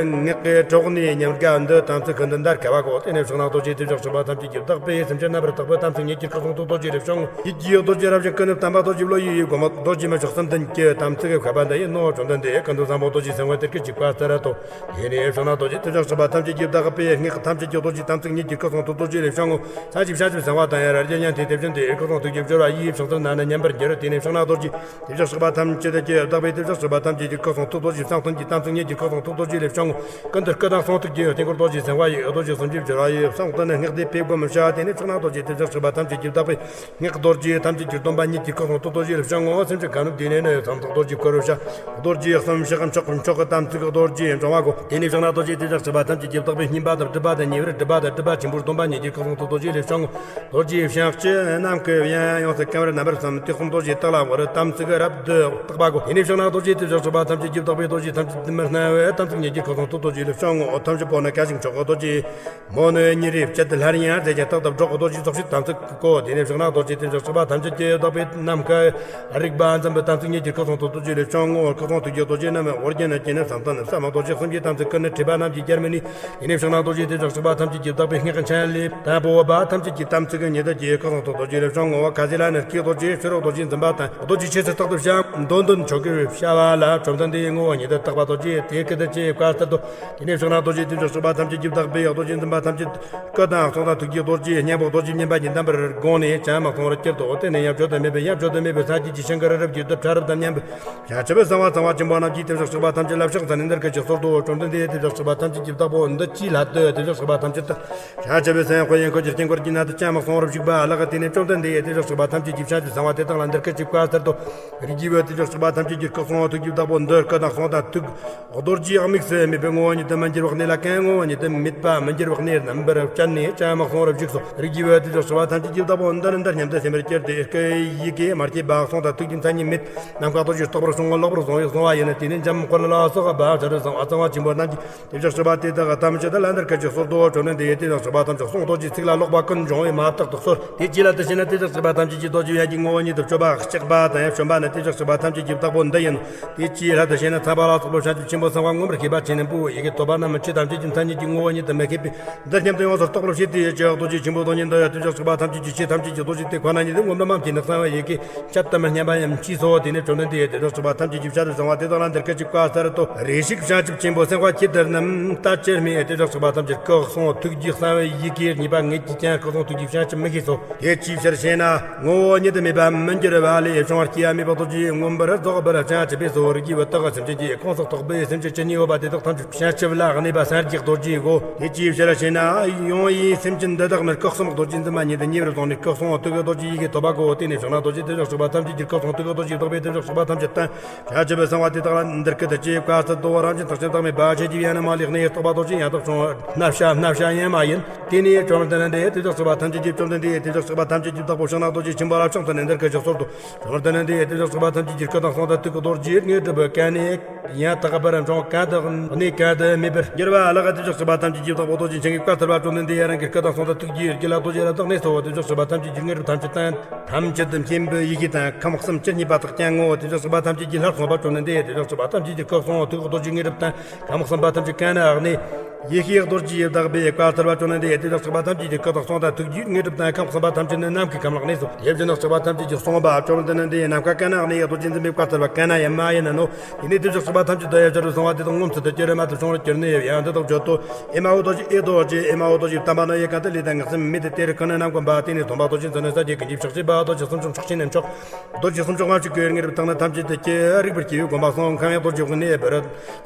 ངེས་དཀར་གྲོགས་ནི་ཉམས་དགའ་འདི། དམ་ཚིག་ཀུན་ཏུ་འདར་ཁ་བ་གོ། དེ་ནས་བཞག་ན་རྡོ་རྗེ་དེ་བཞག་གཤེགས་པ་ཐམས་ཅད་ཀྱིས་བདག་པོའི་སེམས་ཅན་རྣམ་པར་དག་པའི་དམ་ཚིག་ཉིད་ཀྱི་སྐུ་གསུང་ཐུགས་རྡོ་རྗེ་ལས་བྱུང་ངོ་། ཡིད་ཀྱི་རྡོ་རྗེ་རབ་ཅིང་ཀུན་ནས་བརྟན་པ་རྡོ་རྗེ་བློ་ཡི་སྒོ་མོ་རྡོ་རྗེ་མི་ཆགས་གསུམ་ལྡན་གྱི་དམ་ཚིག་གི་བཤད་པ་འདི་ཡིན་ནོ། བཅོམ་ལྡན་འདས་ཀུན་ཏུ་བཟང་པོ་རྡོ་རྗེ་སེམས་དཔའ་གཏེར་གྱི་བཅུ་པ་ལྟར་དོ། དེ་ནས་བཞག་ན་རྡོ་རྗེ་དེ་བཞག་གཤེགས་པ་ཐམས་ཅད་ཀྱིས་བདག་པོའི་ངེས་དཀར་ཐམས་ཅད་ཀྱི་རྡོ་རྗེ་དམ་ཚིག་ཉིད་ཀྱི་སྐུ་གསུང་ཐུགས་རྡོ་རྗེ་ལས་བྱུང་ངོ་། ས་གཞི་བྱང་ཆུབ་སེམས་དཔའ་དང་ཡང་རལ་གྲི་ཉན་ཐོས་དེ་བཞིན་ཏེ། སྐུ་གསུང་ཐུགས་ཀྱི་སྦྱོར་བ་ཡིས་ཕྱག་འཚལ་ན་ནི་ཉན་པར་འགྱུར། དེ་ནས་བཞག་ན་རྡོ་རྗེ་དེ་བཞག་གཤེགས་པ་ཐམས་ཅད་ཀྱིས་བདག་པོའི་དེ་བཞག་གཤེགས་པ་ཐམས་ཅད་ཀྱི་སྐུ་གསུང་ཐུགས་རྡོ་རྗེ་གསང་སྟོང་གི་དམ་ཚིག་ཉིད་ཀྱི་སྐུ་གསུང་ཐུགས་རྡོ་རྗེ་ལས་བྱུང་ངོ་། ཀུན་ཏུ་སྐུ་དང་གསུང་ཐུགས་ཀྱི་དཀྱིལ་འཁོར་རྡོ་རྗེ་སེམས་དཔའ་ཡི་རྡོ་རྗེ་གསུམ་གྱི་སྦྱོར་བ་ཡིས་གསང་སྟོང་ནི་སྔགས་འདི་ཕེབས་བསྒོམ་བྱ། དེ་ནས་བཞག་ན་རྡོ་རྗེ་དེ་བཞག་གཤེགས་པ་ཐམས་ཅད་ཀྱིས་བདག་པོའི་སྔགས་རྡོ་རྗེ་ཐམས་ཅད་ཀྱི་སྡོམ་པ་ཉིད་ཀྱི་སྐུ་གསུང་ཐུགས་རྡོ་རྗེ་ལས་བྱུང་ངོ་། སེམས་ཅན་ཁམས་ནི་དེ་ནས་ནི་ཚངས་ཐིག་རྡོ་རྗེ་བསྐོར་བར་བྱ། རྡོ་རྗེ་གསུམ་ཕྱག་མཆོག་མཆོག་གི་དམ་ཚིག་རྡོ་རྗེ་འབྱུང་བ་གོ། དེ་ནས་བཞག་ན་རྡོ་རྗེ་དེ་བཞག་གཤེགས་པ་ཐམས་ཅད་ཀྱིས་བདག་པོའི་སྙིམ་པ་དང་སྒྲིབ་པ་དང་ཉེ་བར་སྒྲིབ་པ་དང་སྒྲིབ་པ་ཆེན་པོའི་སྡོམ་པ་ཉིད་ཀྱི་སྐུ་གསུང་ཐུགས་རྡོ་རྗེ་ལས་བྱུང་ངོ་། རྡོ་རྗེ་བཤང་གཅི་རྣམས་ཀྱི་ཡང་ཡོངས་སུ་གང་བར་རྣམ་པར་བསམ། དུས་གསུམ་རྡོ་རྗེ་དག་ལ་བོར། དམ་ཚིག་རབ་ཏུ་བརྟག་པ་གོ། དེ་ནས་བཞག་ན་རྡོ་རྗེ་དེ་བཞག་གཤེགས་པ་ཐམས་ཅད་ཀྱིས་བདག་པོའི་རྡོ་རྗེ་ཐམས་ཅད་དུ་མི་སྣང་བའི་དམ་ཚིག་ཉིད་ཀྱི་སྐུ་གསུང་ཐུགས་རྡོ་རྗེ་ལས་བྱུང་ངོ་། ཐམས་ཅད་པོ་ནི་སྐད་ཅིག་མཆོག་གི་རྡོ་རྗེ། མོ་ནི་ཉིད་རེ་བཅད་དེ་སླར་ཡང་རྫས་ཀྱང་རྟག་ཏུ་སྒྲོག་གི་རྡོ་རྗེ་རྫོགས་བྱེད་དམ་ཚིག་གོ། དེ་ནས་བཞག་ན་རྡོ་རྗེ་དེ་བཞག་གཤེགས་པ་ཐམས་ཅད་ཀྱིས་བདག་པོའི་ནམ་མཁའ་རིག་པ་འཛིན་པའི་དམ་ཚིག་ཉིད་ཀྱི་སྐུ་གསུང་ཐུགས་རྡོ་རྗེ་ལས་བྱུང་ངོ་། སྐུ་གསུང་ཐུགས་ཀྱི་རྡོ་རྗེ་རྣམས་འོ་བརྒྱལ་ནས་སྐྱེས་ནས་བསམ་གཏན་ནས་བསམ་རྡོ་རྗེ་གསུམ་གྱི་དམ་ཚིག་ཀུན་ནས་བྲིས་པ་རྣམས་ཀྱིས་བརྒྱལ་མི་ནུས། དེ་ནས་བཞག་ན་རྡོ་རྗེ་དེ་བཞག་གཤེགས་པ་ཐམས་ཅད་ཀྱིས་བདག་པོའི་སྔགས་ཀྱི་མཆན་ལས་དང་པོ་བ་ཐམས་ཅད་ཀྱི་དམ་ཚིག་གི་ཉི་ཟླ་རྒྱས་སྐུ་གསུང་ཐུགས་རྡོ་རྗེ་ལས་བྱུང་ངོ་། ཁ་ཟས་ལ་ནི་སྐྱེས་རྡོ་རྗེ་ཕྱི་རོལ་རྡོ་རྗེ་འཛིན་པ་དང་། རྡོ་རྗེ་ཆོས་ཚུལ་རྟག་ཏུ་བཤད། འདོད་འདོད་མཆོག་གི་བྱ་བ་ལ། བཅོམ་ལྡན་འདས་ངོ་བོ་ཉིད་དུ་བཏགས་པ་རྡོ་རྗེ་དེ་སྐད་དུ་ཅེས་བཀའ་སྩལ་ཏོ། དེ་ནས་བྱུང་ན་རྡོ་རྗེ་དེ་བཞག་གཤེགས་པ་ཐམས་ཅད་ཀྱིས་བདག་པོའི་རྡོ་རྗེ་འཛིན་པ་ཐམས་ཅད་སྐུ་དང་གསུང་དང་ཐུགས་ཀྱི་རྡོ་རྗེ་སྙན་པོ་རྡོ་རྗེ་སྙན་པ་ཉིད་ལྡན་པར་དགོངས་ནས་ཅང་མ་གསུང་བར་གྱུར་ཏོ། དེ་ནས་ཡང་བརྗོད་དུ་མེད་པའི་ཡང་བརྗོད་དུ་མེད་པའི་ས་བཅུད་ཀྱི་ཤིང་གི་རི་རབ་ཀྱི་རྡུལ་ཕྲ་རབ་དང་མཉམ་པའི་བྱང་ཆུབ་པའི་གསང་བ་གསང་བ་ཆེན་པོ་རྣམས་ཀྱིས་དེ་བཞག་གཤེགས་པ་ཐམས་ཅད་ལ་ཕྱག་འཚལ་ནས་འདི་སྐད་ཅེས་གསོལ་ཏོ། བཅོམ་ལྡན་འདས་དེ་བཞག་གཤེགས་པ་ཐམས་ཅད་ཀྱིས་བདག་པོ་འདི་ཅིའི་སླད་དུ་དེ་བཞག་གཤེགས་པ་ཐམས་ཅད་དུ། བྱང་ཆུབ་པའི་སེམས་དཔའ་ཡི་འཁོར་གྱི་དཀྱིལ་འཁོར་གྱི་ནང་དུ་ཅང་མ་གསུང་བར་བཞུགས་པ་ལགས། དེ་ནས་བཅོམ་ལྡན་འདས་དེ་བཞག་གཤེགས་པ་ཐམས་ཅད་ཀྱིས་བྱང་ཆུབ་གསང་བ་དེ་དག་ལ་འདི་སྐད་ཅེས་བཀའ་སྩལ་ཏོ། རིགས་ཀྱི་བུ་དེ་བཞག་གཤེགས་པ་ཐམས་ཅད་ཀྱི་སྐུ་གསུང་ཐུགས་ཀྱི་བདག་པོ་འདི་སྐུ་དང་གསུང་དང་ཐུགས་རྡོ་རྗེ་དམིགས་སུ་མེད་པའི་ངོ་བོ་ཉིད་དུ་མི་འགྱུར་བར་གནས་ལ། གང་ངོ་བོ་ཉིད་དུ་མེད་པ་མི་འགྱུར་བར་གནས་རྣམ་པར་བཅད་ནས་ཅང་མ་གསུང་བར་བཞུགས་སོ། རིགས་ཀྱི་བུ་དེ་བཞག་གཤེགས་པ་ཐམས་ཅད་ཀྱི་བདག་པོ་འདི་ནི་འདི་སྙམ་དུ་སེམས་པར་གྱུར་ཏེ། སྐུ་ཡི་ཡི་གེ་མ་སྐྱེས་པ་གསུང་དང་ཐུགས་ཀྱི་མཚན་ཉིད་མེད། ནམ་མཁའ་རྡོ་རྗེ་རྟོགས་པར་བྱུང་ངོ་། ལོག་པར་བྱུང་བའི་གསུང་བ་ཡིན་ནོ། དེ་ནས་འཇམ་དཔལ་ལ་སོགས་པ་བྱང་ཆུབ་སེམས་དཔའ་གསང་བ་ཆེན་པོ་རྣམས་ཀྱིས་དེ་བཞག་གཤེགས་པ་དེ་དག་ཐམས་ཅད་ལ་འདི་སྐད་ཅེས་གསོལ་ཏོ། བཅོམ་ལྡན་འདས་དེ་བཞག་གཤེགས་པ་ཐམས་ཅད་གསུང་རྡོ་རྗེའི་ཚིག་ལ་ལོག་པ་ཀུན་འབྱུང་བས་མ་དག་ཏུ་གསོལ། དེ་ཅིའི་སླད་དུ་ཞེ་ན། དེ་བཞག་གཤེགས་པ་ཐམས་ཅད་ཀྱིས་རྡོ་རྗེ་གཡས་ཀྱི་ངོ་བོ་ཉིད་དུ་སྤྱོད་པ་གཅིག་པ་དང་། བྱོན་པ་ནི་དེ་བཞག་གཤེགས་པ་ཐམས་ཅད་ཀྱི་བདག་པོ་འདི་ཡིན་ནོ། དེ་ཅིའི་སླད་དུ་ཞེ་ན། ཚངས་པ་ལ་སོགས་པའི་བྱང་ཆུབ་ཆེན་པོ་གསང་བ་མངོན་པར་ཤེས་པ་ཆེན་པོ་ཡི་གེ་ཐོབ་པ་རྣམས་ཆོས་ཐམས་ཅད་ཀྱི་མཚན་ཉིད་ཀྱི་ངོ་བོ་ཉིད་དུ་མི་ཤེས་པས། འདི་སྙམ་དུ་ཡོངས་སུ་རྟོག་པར་བྱེད་དེ། ཅི་ཡང་རྡོ་རྗེ་ཆེན་པོའི་རྡོ་རྗེ་འདི་ཡང་དེ་བཞག་གཤེགས་པ་ཐམས་ཅད་ཀྱི་ཆོས་ཐམས་ཅད་ཀྱི་རྡོ་རྗེ་སྟེ། ཁོ་ན་ཉིད་དུ་ངོམས་པ་མ་མཆིས་ན་གསང་བའི་ཡི་གེ་བཤད་དུ་མི་སྙམ་པ་ཡང་མཆིས་སོ། དེ་ནས་བཅོམ་ལྡན་འདས་དེ་བཞག་གཤེགས་པ་ཐམས་ཅད་ཀྱིས་བྱང་ཆུབ་སེམས་དཔའ་དེ་དག་ལ་འདི་སྐད་ཅེས་བཀའ་སྩལ་ཏོ། རེ་ཞིག་བྱང་ཆུབ་ཆེན་པོ་སེམས་དཔའ་ཁྱེད་འདི་རྣམས་ལྟ་ཅི་སྨྲས། དེ་བཞག་གཤེགས་པ་ཐམས་ཅད་སྐུ་གསུང་ཐུགས་ཀྱི་གསང་བའི་ཡི་གེ་གཉིས་པ་ངེད་ཀྱིས་ཀྱང་སྐུ་གསུང་ཐུགས་ཀྱི་བྱང་ཆུབ་མི་ཤེས་སོ། དེ་ཅིའི་ཕྱིར་ཞེ་ན། ངོ་བོ་ཉིད་དུ་མེད་པ་མི་འགྱུར་བ་ལས་བྱུང་བར་སྐྱེ་བ་མེད་པ་རྡོ་རྗེ་མངོན་པར་རྫོགས་པར་བྱང་ཆུབ་པས་སོ། རིགས་ཀྱི་བུ་དག་སེམས་ཅན་གྱི་ཁོངས་སུ་གཏོགས་པའི་སེམས་ཅན་ཇི་སྙེད་ཡོད་པ་དེ་དག་ཐམས་ཅད་བྱང་ཆུབ་ལ་གནས་པ་སངས་རྒྱས་རྡོ་རྗེའི་སྒོ། དེ་ཅིའི་ཕྱིར་ཞེ་ན། ཡོངས་ཡེ་སེམས་ཅན་འདི་དག་ནི་སྐུ་གསུམ་རྡོ་རྗེ་འཛིན་པ་ཉིད་དུ་ཉེ་བར་བཟུང་ནས་སྐུ་གསུང་ཐུགས་ཀྱི་རྡོ་རྗེ་ཡི་གེ་ཐོབ་པ་གོ། དེ་ནས་བྱུང་ན་རྡོ་རྗེ་དེ་བཞག་གཤེགས་པ་ཐམས་ཅད་ཀྱིས་སྐུ་གསུང་ཐུགས་ཀྱི་རྡོ་རྗེ་བདག་པོས་དེ་བཞག་གཤེགས་པ་ཐམས་ཅད་དང་། བྱང་ཆུབ་པའི་གསང་བ་དེ་དག་ལ་འདི་སྐད་དུ་ཅེས་བཀའ་སྩལ་ཏོ། རང་བཞིན་རྟག་ཅན་བདག་མེད་པ་ཆོས་ཀྱི་ཡང་ན་མ་ལུས་གནས་རྟོགས་པ་རྡོ་རྗེ་ཡང་དག་བྱུང་བ་སྣ་ཤ་སྣ་ཤ་ཡང་མ་ཡིན། དེ་ནས་བཅོམ་ལྡན་འདས་དེ་བཞག་གཤེགས་པ་ཐམས་ཅད་ཀྱིས་བཅོམ་ལྡན་འདས་དེ་བཞག་གཤེགས་པ་ཐམས་ཅད་ཀྱི་བདག་པོ་བྱང་ན་རྡོ་རྗེ་ཆེན་པོ་ལ་ཕྱག་འཚལ་ནས་འདི་སྐད་ཅེས་གསོལ་ཏོ། བཅོམ་ལྡན་ ནི་འདི་ཡི་དེ་བཞག་ཆགས་པ་ཐམས་ཅད་ཀྱི་སྐུ་དང་གསུང་དང་ཐུགས་ཀྱི་རྡོ་རྗེ་དངོས་གྲུབ་ཀ་ནས་ཡང་དག་པར་འབྱུང་། གང་དག་གནས་གང་དུ་མེད་པར་འགྱུར་བ་ལགས། དེ་བཞག་ཆགས་པ་ཐམས་ཅད་ཀྱི་བདག་པོ་རྡོ་རྗེ་འཆང་གི་བཀའ་སྩལ་པ། བཅོམ་ལྡན་འདས་ཡང་རང་གི་སྐུ་དང་གསུང་དང་ཐུགས་ཀྱི་རྒྱུད་ལ་རྡོ་རྗེ་རབ་བཏགས་ནས་སོ། དེ་བཞག་ཆགས་པ་ཐམས་ཅད་ཀྱི་དངོས་གྲུབ་ཐམས་ཅད་དང་། ཐམས་ཅད་མཁྱེན་པའི་ཡེ་ཤེས་དང་ཁམས་གསུམ་ཇི་སྙེད་པ་དག་ཀྱང་ངོ་། དེ་བཞག་ཆགས་པ་ཐམས་ཅད་ཀྱི་ལྷར་གསུངས་པ། བཅོམ་ལྡན་འདས་དེ་བཞག་ཆགས་པ་ཐམས་ཅད་ཀྱི་སྐུ་གསུང་ཐུགས་རྡོ་རྗེ་དངོས་གྲུབ་དང་། ཁམས་གསུམ་པ་ཐམས་ཅད་ཀ་ནས་ཡེ་ཤེས་རྡོ་རྗེ་བདག་པོས་བཀའ་སྩལ་པ། བཅོམ་ལྡན་འདས་དེ་བཞག་ཆགས་པ་ཐམས་ཅད་ཀྱི་སྐུ་དང་གསུང་དང་ཐུགས་རྗེའི་དངོས་གྲུབ་དང་། ཁམས་གསུམ་པ་ཐམས་ཅད་ནི་ནམ་མཁའི་ཁམས་ལ་གནས་སོ། དེ་བཞག་ཆགས་པ་ཐམས་ཅད་ཀྱིས་གསུངས་པ། བཅོམ་ལྡན་འདས་ནམ་མཁའ་ཀ་ནས་ཡེ་རྡོ་རྗེ་འཛིན་པའི་བཀའ་སྩལ་པ། ཀ་ནས་ཡེ་མ་ཡེ་ན་ནོ། དེ་ནས་དེ་བཞག་ཆགས་པ་ཐམས་ཅད་དུ་ཡང་བྱ་རུ་སོང་བ་དེ་དག་ངོ་མཚར་དུ་གྱུར། རྨད་དུ་བྱུང་བར་གྱུར་ནས་ཡང་འདི་དག་བརྗོད་དོ། ཨེ་མ་ཧོ་རྡོ་རྗེ། ཨེ་རྡོ་རྗེ། ཨེ་མ་ཧོ་རྡོ་རྗེ། དམ་པ་ནི་ཡེ་གང་དུ་ལུས་དང་ངག་གསུམ་མེད་དེ། དེར་ཁོ་ནས་རྣམ་བསྒོམ་པ། དེ་ནས་སྟོན་པ་རྡོ་རྗེ་འཛིན་ནི་ས་སྐྱེས་ཀུན་གྱི་ཕྱག་བྱེད་པ། རྡོ་རྗེ་གསུམ་མཆོག་ཕྱག་ཆེན་ནི་མཆོག་རྡོ་རྗེ་གསུམ་མཆོག་མ་བཅུ་གི་དངོས་གྲུབ་དང་ནི། ཐམས་ཅད་དུ་ཀྱེ་རིག་པར་བགྱི་བའི་སྒོམ་པ་གསུམ། ཁམས་ཡང་རྡོ་རྗེ་དབུས་གནས་པར།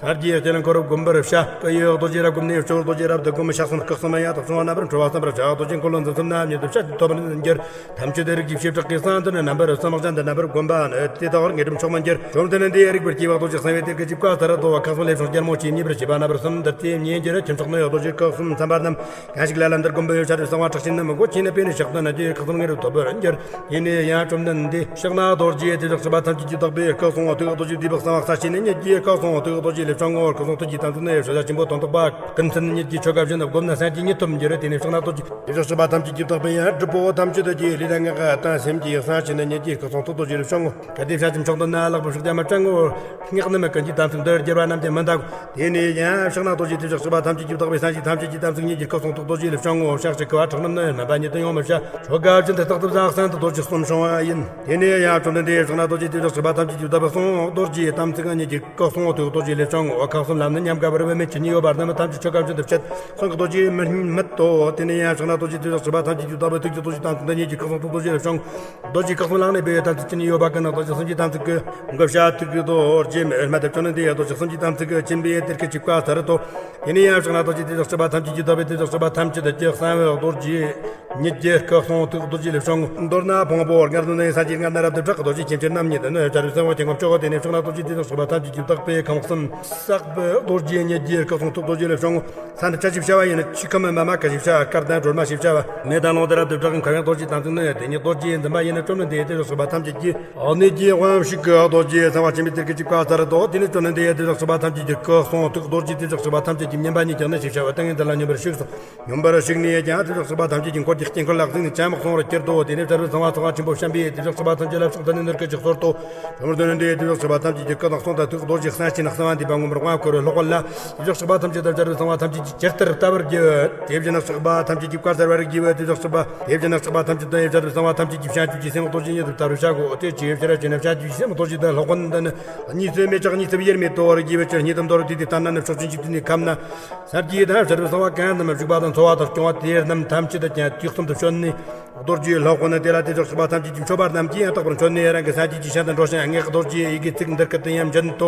ཚར་གྱི་སྐྱེ་ལ་འཁོར་བར་བསྒོམ་པར་བྱ། སྐུ་ཡི་རྡོ་རྗེ་རབ་བསྒོམས་ནས། སྤྱི་བོར་རྡོ་རྗེ་རབ་ཏུ་བསྒོམས། ཕྱག་གསུམ་སྐུ་གསུམ་ཡང་དག་བྱུང་བ། རྣམ་པར་འཕྲུལ་པ་བསམ་པར་བྱ། རྡོ་རྗེ་འཁོར་ལོ་འཛིན་གསུམ་རྣམས་ཉིད་དུ་བཤད། ཐོབ་པར་འགྱུར། ཐམས་ཅད་དུ་རིག་གི་བྱེ་བྲག་གིས་གསང་དུ་ནི། རྣམ་པར་གསུམ་སྦྱར་ཏེ་རྣམ་པར་བསྒོམ་པ་ནི། དེ་དག་དངོས་གྲུབ་མཆོག་མིན་འགྱུར། བཅོམ་ལྡན་འདས་རིག་པར་བགྱི་བ་རྡོ་རྗེ་གསང་བའི་གཏེར་གྱི་ཆོས་བཀའ་ལྟར་དུ། ཁམས་གསུམ་ལས་བྱུང་རྒྱལ་མོ་ཆེ། མཉེས་པར་བྱེད་པ་རྣམ་པར་གསུམ་འདི་ལྟས་མཉེས་འགྱུར། ཁྱུ་མཆོག་ནི་རྡོ་རྗེ་སྐུ་གསུམ་ཚངས་པ་རྣམས། གང་ཞིག་ལ་ལ་འདིར་བསྒོམ་པའི་བྱ་རུ་གསང་བ་ཕྱག་ཆེན་རྣམས། སྒོ་ཕྱེ་ནས་པས་ནི་ཕྱག་ཏུ་གནང་གི། ཁམས་གསུམ་དངོས་གྲུབ་ཐོབ་པར་འགྱུར། དེ་ནས་ཡང་བཅོམ་ལྡན་འདས་ཕྱག་ན་རྡོ་རྗེ་དེ་བཞག་ཆགས་པ་ཐམས་ཅད་ཀྱིས་བདག་པོས་སྐུ་གསུང་ཐུགས་རྡོ་རྗེ་བསྡུས་པའི་གསང་བ་ས་ཆེན་ནི་ཉིད་ཀྱི་སྐུ་གསུང་ཐུགས་རྡོ་རྗེ་ལས་བྱུང་ངོ་། སྐུ་གསུང་ཐུགས་ཀྱི་དམ་ཚིག་ནི་ཕྱག་རྒྱ་ཆེན་པོ་དོན་རྟོགས་པ། ཀུན་མཁྱེན་ཉིད་ཀྱི་ཆོ་ག་བཞིན་དུ་བསྒོམས་ན་སངས་རྒྱས་ཉིད་ཐོབ་འགྱུར། དེ་ནས་ཕྱག་ན་རྡོ་རྗེ་དེ་བཞག་ཆགས་པ་ཐམས་ཅད་ཀྱིས་བདག་པོས་ཡང་སྒྲུབ་པོ་ཐམས་ཅད་ཀྱི་ལུས་དང་ངག་དང་སེམས་ཀྱི་གསང་ཆེན་ནི་ཉིད་ཀྱི་སྐུ་གསུང་ཐུགས་རྡོ་རྗེ་ལས་བྱུང་ངོ་། གལ་ཏེ་ཕྱག་ཆེན་མཆོག་ཏུ་ནི་ལག་པའི་ཕྱག་རྒྱ་མི་སྤྲད་ངོ་། སྔགས་རྣམས་ཀུན་གྱི་དམ་ཚིག་འདིར་གྱུར་པ་རྣམས་ཀྱང་མི་འདའ་གོ། དེ་ནས་ཡང་ཕྱག་ན་རྡོ་རྗེ་དེ་བཞག་ཆགས་པ་ཐམས་ཅད་ཀྱིས་བདག་པོས་སངས་རྒྱས་ཐམས་ཅད་ཀྱི་དམ་ཚིག་ཉིད་ཀྱི་སྐུ་གསུང་ཐུགས་རྡོ་རྗེ་ལས་བྱུང་ངོ་། ཕྱག་ཕྱི་ཁུ་བ་ཁྲག་རྣམས་ནི་སྨན་པ་ཉིད་དུ་ཡང་མི་བྱ། ཆོ་ག་བཞིན་དུ་རྟག་ཏུ་བཟའ། གསན་དུ་རྡོ་རྗེ་གསུམ་བྱུང་བ་ཡིན། དེ་ནས་ཡང་བཅོམ་ལྡན་འདས་ཕྱག་ན་རྡོ་རྗེ་དེ་བཞག་ཆགས་པ་ཐམས་ཅད་ཀྱིས་བདག་པོས་གསུང་རྡོ་རྗེའི་དམ་ཚིག་ཉིད་ཀྱི་སྐུ་གསུང་ཐུགས་རྡོ་རྗེ་ལས་བྱུང་ངོ་། ཁམས་གསུམ་ལ་ནི་ཉམས་དགའ་བར་བུད་མེད་ཇི་སྙེད་ཡོད་པ་རྣམས་ཐམས་ཅད་ཆོ་ག་བཞིན་དུ་བྱེད། གསུང་གི་རྡོ་རྗེ་མི་སྨད་དོ། དེ་ནས་ཡང་ཕྱག་ན་རྡོ་རྗེ་དེ་བཞག་ཆགས་པ་ཐམས་ཅད་ཀྱིས་བདག་པོས་ཐུགས་ཀྱི་རྡོ་རྗེའི་དམ་ཚིག་འདི་ཉིད་ཀྱི་སྐུ་གསུང་ཐུགས་རྡོ་རྗེ་ལས་བྱུང་ངོ་། རྡོ་རྗེ་སྐུ་གསུམ་ལ་གནས་པའི་དམ་ཚིག་ཅི་ནས་ཡོད་པ་ཀུན་ནི་རྡོ་རྗེ་གསུམ་གྱི་དམ་ཚིག་གི་བགོ་བཤའ་ཐུགས་ཀྱི་རྡོ་རྗེ་མི་སྨད་དོ། བཅོམ་ལྡན་འདས་རྡོ་རྗེ་གསུམ་གྱི་དམ་ཚིག་གི་ཆེན་པོའི་གཏེར་གྱི་ཆོས་བཀའ་ལྟར་དུ། དེ་ནས་ཡང་ཕྱག་ན་རྡོ་རྗེ་དེ་བཞག་ཆགས་པ་ཐམས་ཅད་ཀྱིས་བདག་པོས་དེ་བཞག་ཆགས་པ་ཐམས་ཅད་དུ་ཀྱེ་གསང་བའི་རྡོ་རྗེ་ཉིད་ཀྱི་སྐུ་གསུང་ཐུགས་རྡོ་རྗེ་ལས་བྱུང་ངོ་། མདོར་ན་ཕུང་པོ་ལྔ་ནི་སངས་རྒྱས་ལྔ་ནི་རབ་ཏུ་གྲགས། རྡོ་རྗེ་ཆེན་པོ་རྣམས་ཉིད་དུ་ནི་བྱ་རུ་གསང་བ་ཀྱི་ངོ་བཅོ་གོ། དེ་ནས་ཕྱག་ན་རྡོ་རྗེ་དེ་བཞག་ཆགས་པ་ཐམས་ཅད་ཀྱིས་བདག་པོས་ཁམས་གསུམ་བསགས་པའི་རྡོ་རྗེ་ཉིད་ཀྱི་སྐུ་གསུང་ཐུགས་རྡོ་རྗེ་ལས་བྱུང་ངོ་། ས་ནི་ཆ་ཞེས་བྱ་བ་ཡིན། ཆུ་ཁམས་མ་མ་ཀ་ཞེས་བྱ་བ། དཀར་དང་སྒྲོལ་མ་ཞེས་བྱ་བ། མེ་དང་རླུང་དང་རབ་ཏུ་གྲགས། ཁམས་ཡང་རྡོ་རྗེའི་དམ་ཚིག་ནི་དེ་ཉིད་རྡོ་རྗེའི་འཛིན་པ་ཡིན། བཅོམ་ལྡན་འདས་དེ་བཞག་ཆགས་པ་ཐམས་ཅད་ཀྱིས་གནས་ཀྱི་དབང་ཕྱུག་གི་རྡོ་རྗེ་གསང་བ་ཆེན་པོའི་གཏེར་གྱི་ཆོས་བཀའ་ལྟར་དུ། དེ་ནས་བཅོམ་ལྡན་འདས་དེ་བཞག་ཆགས་པ་ཐམས་ཅད་ཀྱི་སྐུ་གསུང་ཐུགས་རྡོ་རྗེ་དེ་བཞག་ཆགས་པ་ཐམས་ཅད་ཀྱིས་མཉན་པ་ཉིད་ཀྱང་ནི་ཞེས་བྱ་བ་ཏིང་ངེ་འཛིན་ལ་སྙོམས་པར་ཞུགས་སོ། སྙོམས་པར་ཞུགས་ནས་ཀྱང་དེ་བཞག་ཆགས་པ་ཐམས་ཅད་ཀྱི་འཁོར་གྱི་དཀྱིལ་འཁོར་ལ་གཟིགས་ནས་ཅང་མི་གསུང་བར་གྱུར་ཏོ། དེ་ནས་བྱ་རུ་གསང་བ་གསང་བ་ཆེན་པོ་བྱམས་པས་དེ་བཞག་ཆགས་པ་ཐམས་ཅད་ལ་ཕྱག་འཚལ་ནས་འདི་སྐད་ཅེས་གསོལ་ཏོ། བཅོམ་ལྡན་འདས་དེ་བཞག་ཆགས་པ་ཐམས་ཅད་ཀྱི་སྐུ་དང་གསུང་དང་ཐུགས་རྡོ་རྗེ་གསང་ཆེན་གསང་བ་འདུས་པ་མངོན་པར་དབང་བསྐུར་བའི་སློབ་དཔོན་ལ། དེ་བཞག་ཆགས་པ་ཐམས་ཅད་དང་བྱ་རུ་གསང་བ་ཐམས་ཅད་ཀྱིས་ཇི་ལྟར་བལྟ་བར་བགྱི། དེ་བཞིན་གཤེགས་པ་ཐམས་ཅད་ཀྱིས་བཀའ་སྩལ་པར་བགྱི། དེ་བཞག་གཤེགས་པ། དེ་བཞིན་གཤེགས་པ་ཐམས་ཅད་དང་བྱ་རུ་གསང་བ་ཐམས་ཅད་ཀྱིས་བྱང་ཆུབ་ཀྱི་སེམས་རྡོ་རྗེ་ཉིད་དུ་བལྟ་བར་བྱ་གོ། དེ་ཅིའི་ཕྱིར་ཞེ་ན་བྱང་ཆུབ་ཀྱི་སེམས་རྡོ་རྗེ་དང་སློབ་དཔོན་འདི་ནི་གཉིས་སུ་མེད་ཅིང་གཉིས་སུ་དབྱེར་མེད་དོ་བར་བགྱི་བའི་ཕྱིར། གཉིས་དམ་དོར་དུས་དེ་ལྟར་ན་ནི་ཕྱོགས་བཅུའི་འཇིག་རྟེན་གྱི་ཁམས་ན། སངས་རྒྱས་དང་བྱ་རུ་གསང་བ་གང་རྣམས་བཞུགས་པ་དང་འཚོ་བ་དང་སྐྱོང་བ་དེ་རྣམས་ཐམས་ཅད་དུ་ཀྱང་དུས་གསུམ་དུ་བྱོན་ནས། རྡོ་རྗེའི་སློབ་དཔོན་དེ་ལ་དེ་བཞག་གཤེགས་པ་ཐམས་ཅད་ཀྱི་མཆོད་པ་རྣམས་ཀྱིས་ཡང་དག་པར་མཆོད་ནས་རང་གི་སངས་རྒྱས་ཀྱི་ཞལ་དུ་འགྲོ་ཞིང་། སྔགས་རྡོ་རྗེ་ཡི་གེ་ཚིག་འདི་སྐད་དུ་ཡང་འབྱིན་ཏོ།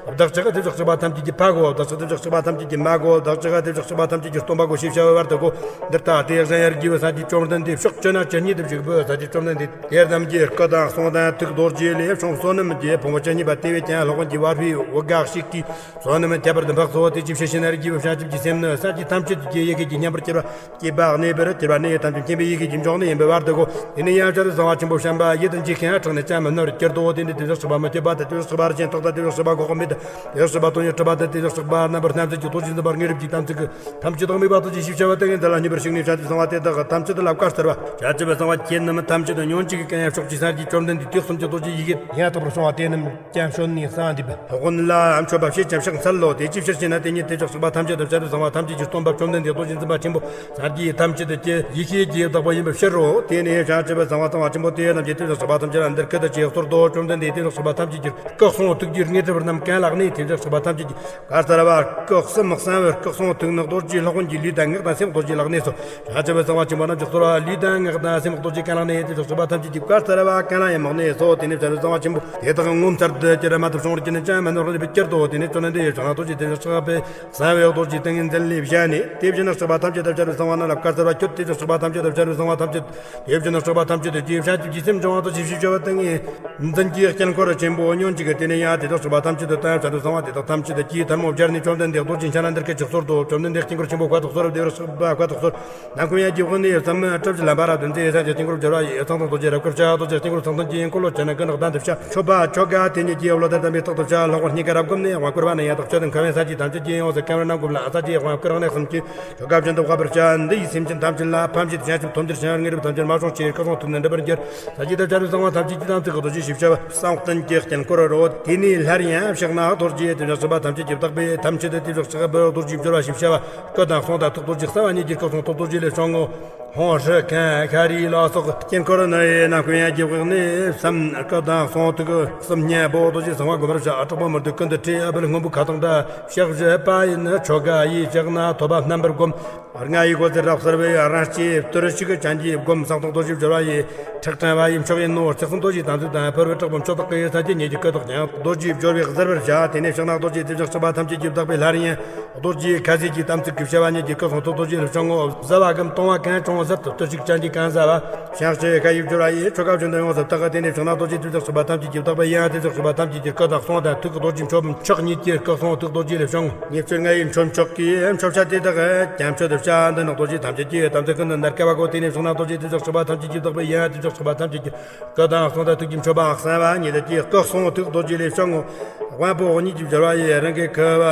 བདག་ཅག་དེ་བཞག་གཤེགས་པ་ཐམས་ཅད་ཀྱི་ཕ་གོ། བདག་ཅག་དེ་བཞག་གཤེགས་པ་ཐམས་ཅད་ཀྱི་མ་གོ། བདག་ཅག་དེ་བཞག་གཤེགས་པ་ཐམས་ཅད་ཀྱི་སྟོན་པ་གོ་ཞེས་བྱ་བའི་བར་དུ་གོ། འདི་ལྟ་སྟེ་གཞན་ཡང་བགྱི་བའི་སངས་རྒྱས་བཅོམ་ལྡན་འདས་ཕྱོགས་བཅུ་ན་ཇི་སྙེད་དུ་བཞུགས་པའི་སངས་རྒྱས་བཅོམ་ལྡན་འདས་དེ་རྣམས་ཀྱི་སྐུ་དང་གསུང་དང་ཐུགས་རྡོ་རྗེ་ལས་བྱུང་བསོད་ནམས་ཀྱི་ཕུང་པོ་ཇི་སྙེད་པ་དེ་བས་ཀྱང་སློབ་དཔོན་གྱི་བ་སྤུའི་འོད་འགའ་ཞིག་གིས། བསོད་ནམས་ཁྱད་པར་དུ་འཕགས་སོ། དེ་ཅིའི་ཕྱིར་ཞེ་ན་བགྱི་བའི་བྱང་ཆུབ་ཀྱི་སེམས་ནི་སངས་རྒྱས་ཐམས་ཅད་ཀྱི་ཡི་གེ་ཀྱིས་མཉམ་པར་གྱུར་པ་སྐྱེས་པ་གནས་པར་གྱུར་པ་ནི་ཐམས་ཅད་མཁྱེན་པའི་ཡེ་ཤེས་ཀྱི་མཆོག་ནི་ཡིན་པའི་བར་དུ་གོ། དེ་ནས་ཡང་བྱ་རུ་གསང་བ་ཆེན་པོ་བྱམས་པ་ཡིད་དུ་འཇུག་ཤིང་ཕྲག་ནས་ཅང་མི་ནོར་གྱུར་ཏོ། དེ་ནས་དེ་བཞག་གཤེགས་པ་མི་བསྐྱོད་པ་དང་། དེ་བཞག་གཤེགས་པ་རིན་ཆེན་ཏོག་དང་། དེ་བཞག་གཤེགས་པ་འགོག་པ་མེད་དང་། དེ་བཞག་གཤེགས་པ་རྣམ་པར་སྣང་མཛད་ཀྱི་རྡོ་རྗེ་འཛིན་པ་དངོས་གྲུབ་ཀྱི་དམ་ཚིག་གི་ཐམས་ཅད་དང་དམིགས་པ་རྡོ་རྗེ་ཞེས་བྱ་བ་ཏིང་ངེ་འཛིན་ལ་སྙོམས་པར་ཞུགས་ནས་བྱ་རུ་གསང་བ་དེ་དག་ཐམས་ཅད་ལ་བཀའ་སྩལ་པ། བྱ་རུ་གསང་བ་ཁྱེད་རྣམས་ཐམས་ཅད་དུ་ཉོན་ཅིག་གམ། ཕྱོགས་བཅུའི་སངས་རྒྱས་བཅོམ་ལྡན་འདས་དུས་གསུམ་གྱི་རྡོ་རྗེ་ཡི་གེ་ཡང་དག་པར་བྱུང་བ་དེ་རྣམས་ཀྱང་བྱོན་ནས་གསང་འདུས་པའི་སློབ་དཔོན་ལ་མཆོད་པ་བྱས་ཀྱང་ཕྱག་འཚལ་ལོ། དེ་ཅིའི་ཕྱིར་ཞེ་ན་དེ་ཉིད་དེ་བཞག་གཤེགས་པ་ཐམས་ཅད་དང་བྱ་རུ་གསང་བ་ཐམས་ཅད་ཀྱི་སྟོན་པ་བཅོམ་ལྡན་འདས་རྡོ་རྗེ་འཛིན་པ་ཆེན་པོ་སངས་རྒྱས་ཐམས་ཅད་ཀྱི་ཡེ་ཤེས་ཀྱི་བདག་པོ་ཡིན་པའི་ཕྱིར་རོ། དེ་ནས་བྱང་ཆུབ་སེམས་དཔའ་གཙང་བ་ཆེན་པོ་དེ་རྣམས་ཀྱིས་དེ་བཞག་གཤེགས་པ་ཐམས་ཅད་ལ་འདི་སྐད་དུ་ཅེས་གསོལ་ཏོ། བཅོམ་ལྡན་འདས་དེ་བཞག་གཤེགས་པ་ཐམས་ཅད་ཀྱི་སྐུ་གསུང་ཐུགས་རྡོ་རྗེ་དངོས་གྲུབ་རྣམས་གང་ལ་གནས། དེ་བཞག་གཤེགས་པ་ཐམས་ཅད་ཀྱིས་བཀའ་སྩལ་པ། སྐུ་གསུམ་གསང་བའི་སྐུ་གསུང་ཐུགས་ནི་རྡོ་རྗེའི་སློབ་དཔོན་གྱི་ལུས་དང་ངག་དང་སེམས་རྡོ་རྗེ་ལ་གནས་སོ། བྱང་ཆུབ་སེམས་དཔའ་ཆེན་པོ་རྣམས་ཀྱིས་གསོལ་བ། ལུས་དང་ངག་དང་སེམས་རྡོ་རྗེ་གང་ལ་གནས། དེ་བཞག་གཤེགས་པ་ཐམས་ཅད་ཀྱིས་བཀའ་སྩལ་པ། གང་ལ་ཡང་མི་གནས་སོ། དེ་ནས་བྱ་རུ་གསང་བ་ཆེན་པོ་དེ་དག་ངོ་མཚར་དུ་གྱུར། རྨད་དུ་བྱུང་བར་གྱུར་ནས་ཅང་མི་ནོར་བར་གྱུར་ཏོ། དེ་ནས་བཅོམ་ལྡན་འདས་ཕྱག་ན་རྡོ་རྗེ་དེ་བཞག་གཤེགས་པའི་གསང་བའི་རྡོ་རྗེ་ཏིང་ངེ་འཛིན་ལས་བཞེངས་ནས། དེ་བཞིན་གཤེགས་པ་ཐམས་ཅད་དང་བྱ་རུ་གསང་བ་རྣམས་ལ་བཀའ་སྩལ་པ། ཁྱོད་དེ་བཞག་གཤེགས་པ་ཐམས་ཅད་དང་བྱ་རུ་གསང་བ་ཐམས་ཅད། དེ་བཞིན་གཤེགས་པ་ཐམས་ཅད་དུ་ཀྱེ་བྱང་ཆུབ་ཀྱི་སེམས་འབྱུང་བ་དང་། ཞེས་བྱ་བ་ཏིང་ངེ་འཛིན་གྱི་དཀྱིལ་འཁོར་ཆེན་པོ་ཉོན་ཅིག། དེ་ནས་ཡང་དེ་བཞག་གཤེགས་པ་ཐམས་ཅད་དུ་དང་བྱ་རུ་གསང་བ་དེ་དག་ཐམས་ཅད་དུ་ཀྱེ་ཐལ་མོ་སྦྱར་ནས་བཅོམ་ལྡན་འདས་རྡོ་རྗེ་འཆང་ལ་འདི་སྐད་ཅེས་ སོར་དུ་བཅོམ་ལྡན་འདས་དཀྱིལ་འཁོར་ཆེན་པོ་བཀའ་ཐོག་སོར་བདེ་བར་གཤེགས་པ་བཀའ་ཐོག་སོར། ནམ་མཁའ་ཡན་གྱི་དབུས་ནས་བསམ་སྒྲུབ་ཀྱི་ལམ་པ་རབ་ཏུ་མཛེས་སངས་རྒྱས་དཀྱིལ་འཁོར་སྦྱོར་བ་ཡི་ཚངས་དང་རྡོ་རྗེ་རབ་དཀར་ཕྱག་རྡོ་རྗེ་དཀྱིལ་འཁོར་ཚངས་དང་ཀྱི་འཁོར་ལོ་བཅས་ནས་ཀུན་ནས་བདག་འདི་ཕྱག་མཆོད་པ་ཆོ་ག་དེ་ཉིད་ཀྱི་བློ་ལྡན་དམ་པའི་རྟག་ཏུ་བྱ་ལྷག་པར་སྙིང་ག་རབ་བསྒོམས་ནས་དབང་བསྐུར་བ་ནི་ཡང་དག་མཆོད་དང་ཁ་བའི་ས་ཀྱི་ཐམས་ཅད་ཀྱི་ཡོངས་སུ་ཁམས་རྣམས་བསྒོམས་ལ་ས་ཀྱི་དབང་བསྐུར་བ་ནས་གསུམ་གྱི་ཆོ་ག་བྱོན་དུ་དབབ་པར་བྱ། འདི་ཡིས་སེམས་ཅན་ཐམས་ཅད་ལ་ཕམ་བྱེད་བྱང་ཆུབ་ཐོབ་འདིར་བྱང་ངེས་རབ་ཐམས་ཅད་མ་བྱུང་ཕྱིར་སྐུ་གསུང་ཐུགས་ནི་འགྲུབ་པར་འགྱུར། ས་ཀྱི་ཐབས་ཤར་རུ་གསང་བ་ཐམས་ཅད་ཀྱི་དམ་ཚིག་གི་རྡོ་རྗེ་ཞེས་བྱ་བ་གསང་རྟེན་གྱི་དཀྱིལ་འཁོར་རོ། དེ་ནས་སླར་ཡང་ཕྱག་ན་རྡོ་རྗེ་དེ་བཞག་སྲིད་པ་ཐམས་ཅད་ཀྱི་བདག་པོས་ཐམས་ཅད་དུ་དེ་བཞག་སྲིད་པར་རྡོ་རྗེ་སྦྱོར་བ་ཞེས་བྱ་བ་སྐུ་དང་གསུང་དང་ཐུགས་རྡོ་རྗེ་གསང་བ་ཉིད་ཀྱི་སྐུ་གསུང་ཐུགས་རྡོ་རྗེ་ལས་བྱུང་ངོ་། ཧོང་ཧྲི་ཁན་ཤཱ་རི་ལ་སོགས་དཀྱིལ་འཁོར་ནི་ནམ་མཁའ་ཡན་གྱི་དབུས་ནས་བསམ་སྐུ་དང་གསུང་ཐུགས་གསུམ་གཉིས་པོ་རྡོ་རྗེ་གསང་བ་བསྒོམ་པར་བྱ། དྲག་པོ་མི་འདུག་ཀུན་ཏུ་ཁྲོས་ཨ་བུལ་སྔོན་པོའི་ཁ་དོག་འདྲ་ཕྱག་བཞི་པ་ཡིན་ཆོ་ག་ཡིས་བཅག་ན་ཐོབ་པ་རྣམ་པར་བསྒོམ། ལྔ་ཡི་སྒོ་ཟེར་རབ་གསལ་བའི་རང་སྐྱེས་བསྟོད་ཅིག་ཅན་གྱིས་བསྒོམ། གསང་སྟོང་རྡོ་རྗེ་སྦྱོར་བ་ཡི་ཁྲག་ཕྲེང་བ་ཡི་མཆོག་ཡིན་ནོ། ཚེགས་གསུམ་རྡོ་རྗེའི་དམ་ཚིག་དང་ཕུར་བུའི་དྲག་པོ་མཆོག་དག་གི་སངས་རྒྱས་ཉིད་ཀྱི་སྐུ་དོག་ཀྱང་རྡོ་རྗེའི་སྦྱོར་བས་གཟིར་བར་བྱ། དེ་ནས་ཕྱག་ན་རྡོ་རྗེ་དེ་བཞག་སྲིད་པ་ཐམས་ཅད་ཀྱི་བདག་པོས་སླར་ཡང་རྡོ་རྗེ་ཁ་ཟས་ཀྱི་དམ་ཚིག་གི་བྱ་བ་ཉིད་ཀྱི་སྐུ་གསུང་ཐུགས་རྡོ་རྗེ་ལས་བྱུང་ངོ་། བཟའ་བ་གམ་བཏུང་བ་གང་བྱུང་ཟད་དུ་བསྟོད་ཅིག་ཅན་གྱིས་གང་ཟ་བ། ཕྱག་བཅུ་ཁ་ཡི་སྦྱོར་བ་ཡི་ཆོ་ག་བྱོན་དུ་ཡོངས་སུ་དག་གི། དེ་ནས་ཕྱག་ན་རྡོ་རྗེ་དེ་བཞག་སྲིད་པ་ཐམས་ཅད་ཀྱི་བདག་པོས་ཡང་དེ་བཞག་སྲིད་པ་ཐམས་ཅད་ཀྱི་སྐུ་དང་གསུང་དང་ཐུགས་ཀྱི་རྡོ་རྗེ་མཆོག་མཆོག་ཉིད་ཀྱི་སྐུ་གསུང་ཐུགས་རྡོ་རྗེ་ལས་བྱུང་ངོ་། ཉེར་སྤྱོད་ལྔ་ཡི་མཆོད་མཆོག་གིས་མཆོད་བྱ་དེ་དག་ཀྱང་མཆོད་དུ་བྱ། འདི་ནི་རྡོ་རྗེ་ཐམས་ཅད་ཀྱི་དམ་ཚིག་ཀུན་ཏུ་ནར་དཀའ་བ་གོ། དེ་ནས་ཕྱག་ན་རྡོ་རྗེ་དེ་བཞག་སྲིད་པ་ཐམས་ཅད་ཀྱི་བདག་པོས་ཡང་དེ་བཞག་སྲིད་པ་ཐམས་ཅད་ཀྱི་སྐུ་དང་གསུང་དང་ཐུགས་ཀྱི་མཆོད་པ་གསང་བ་ཉིད་ཀྱི་སྐུ་གསུང་ཐུགས་རྡོ་རྗེ་ལས་བྱུང་ངོ་། དབང་པོ་ཉིད་ཀྱི་སྦྱོར་བ་ཡི་རང་གི་ཁུ་བ་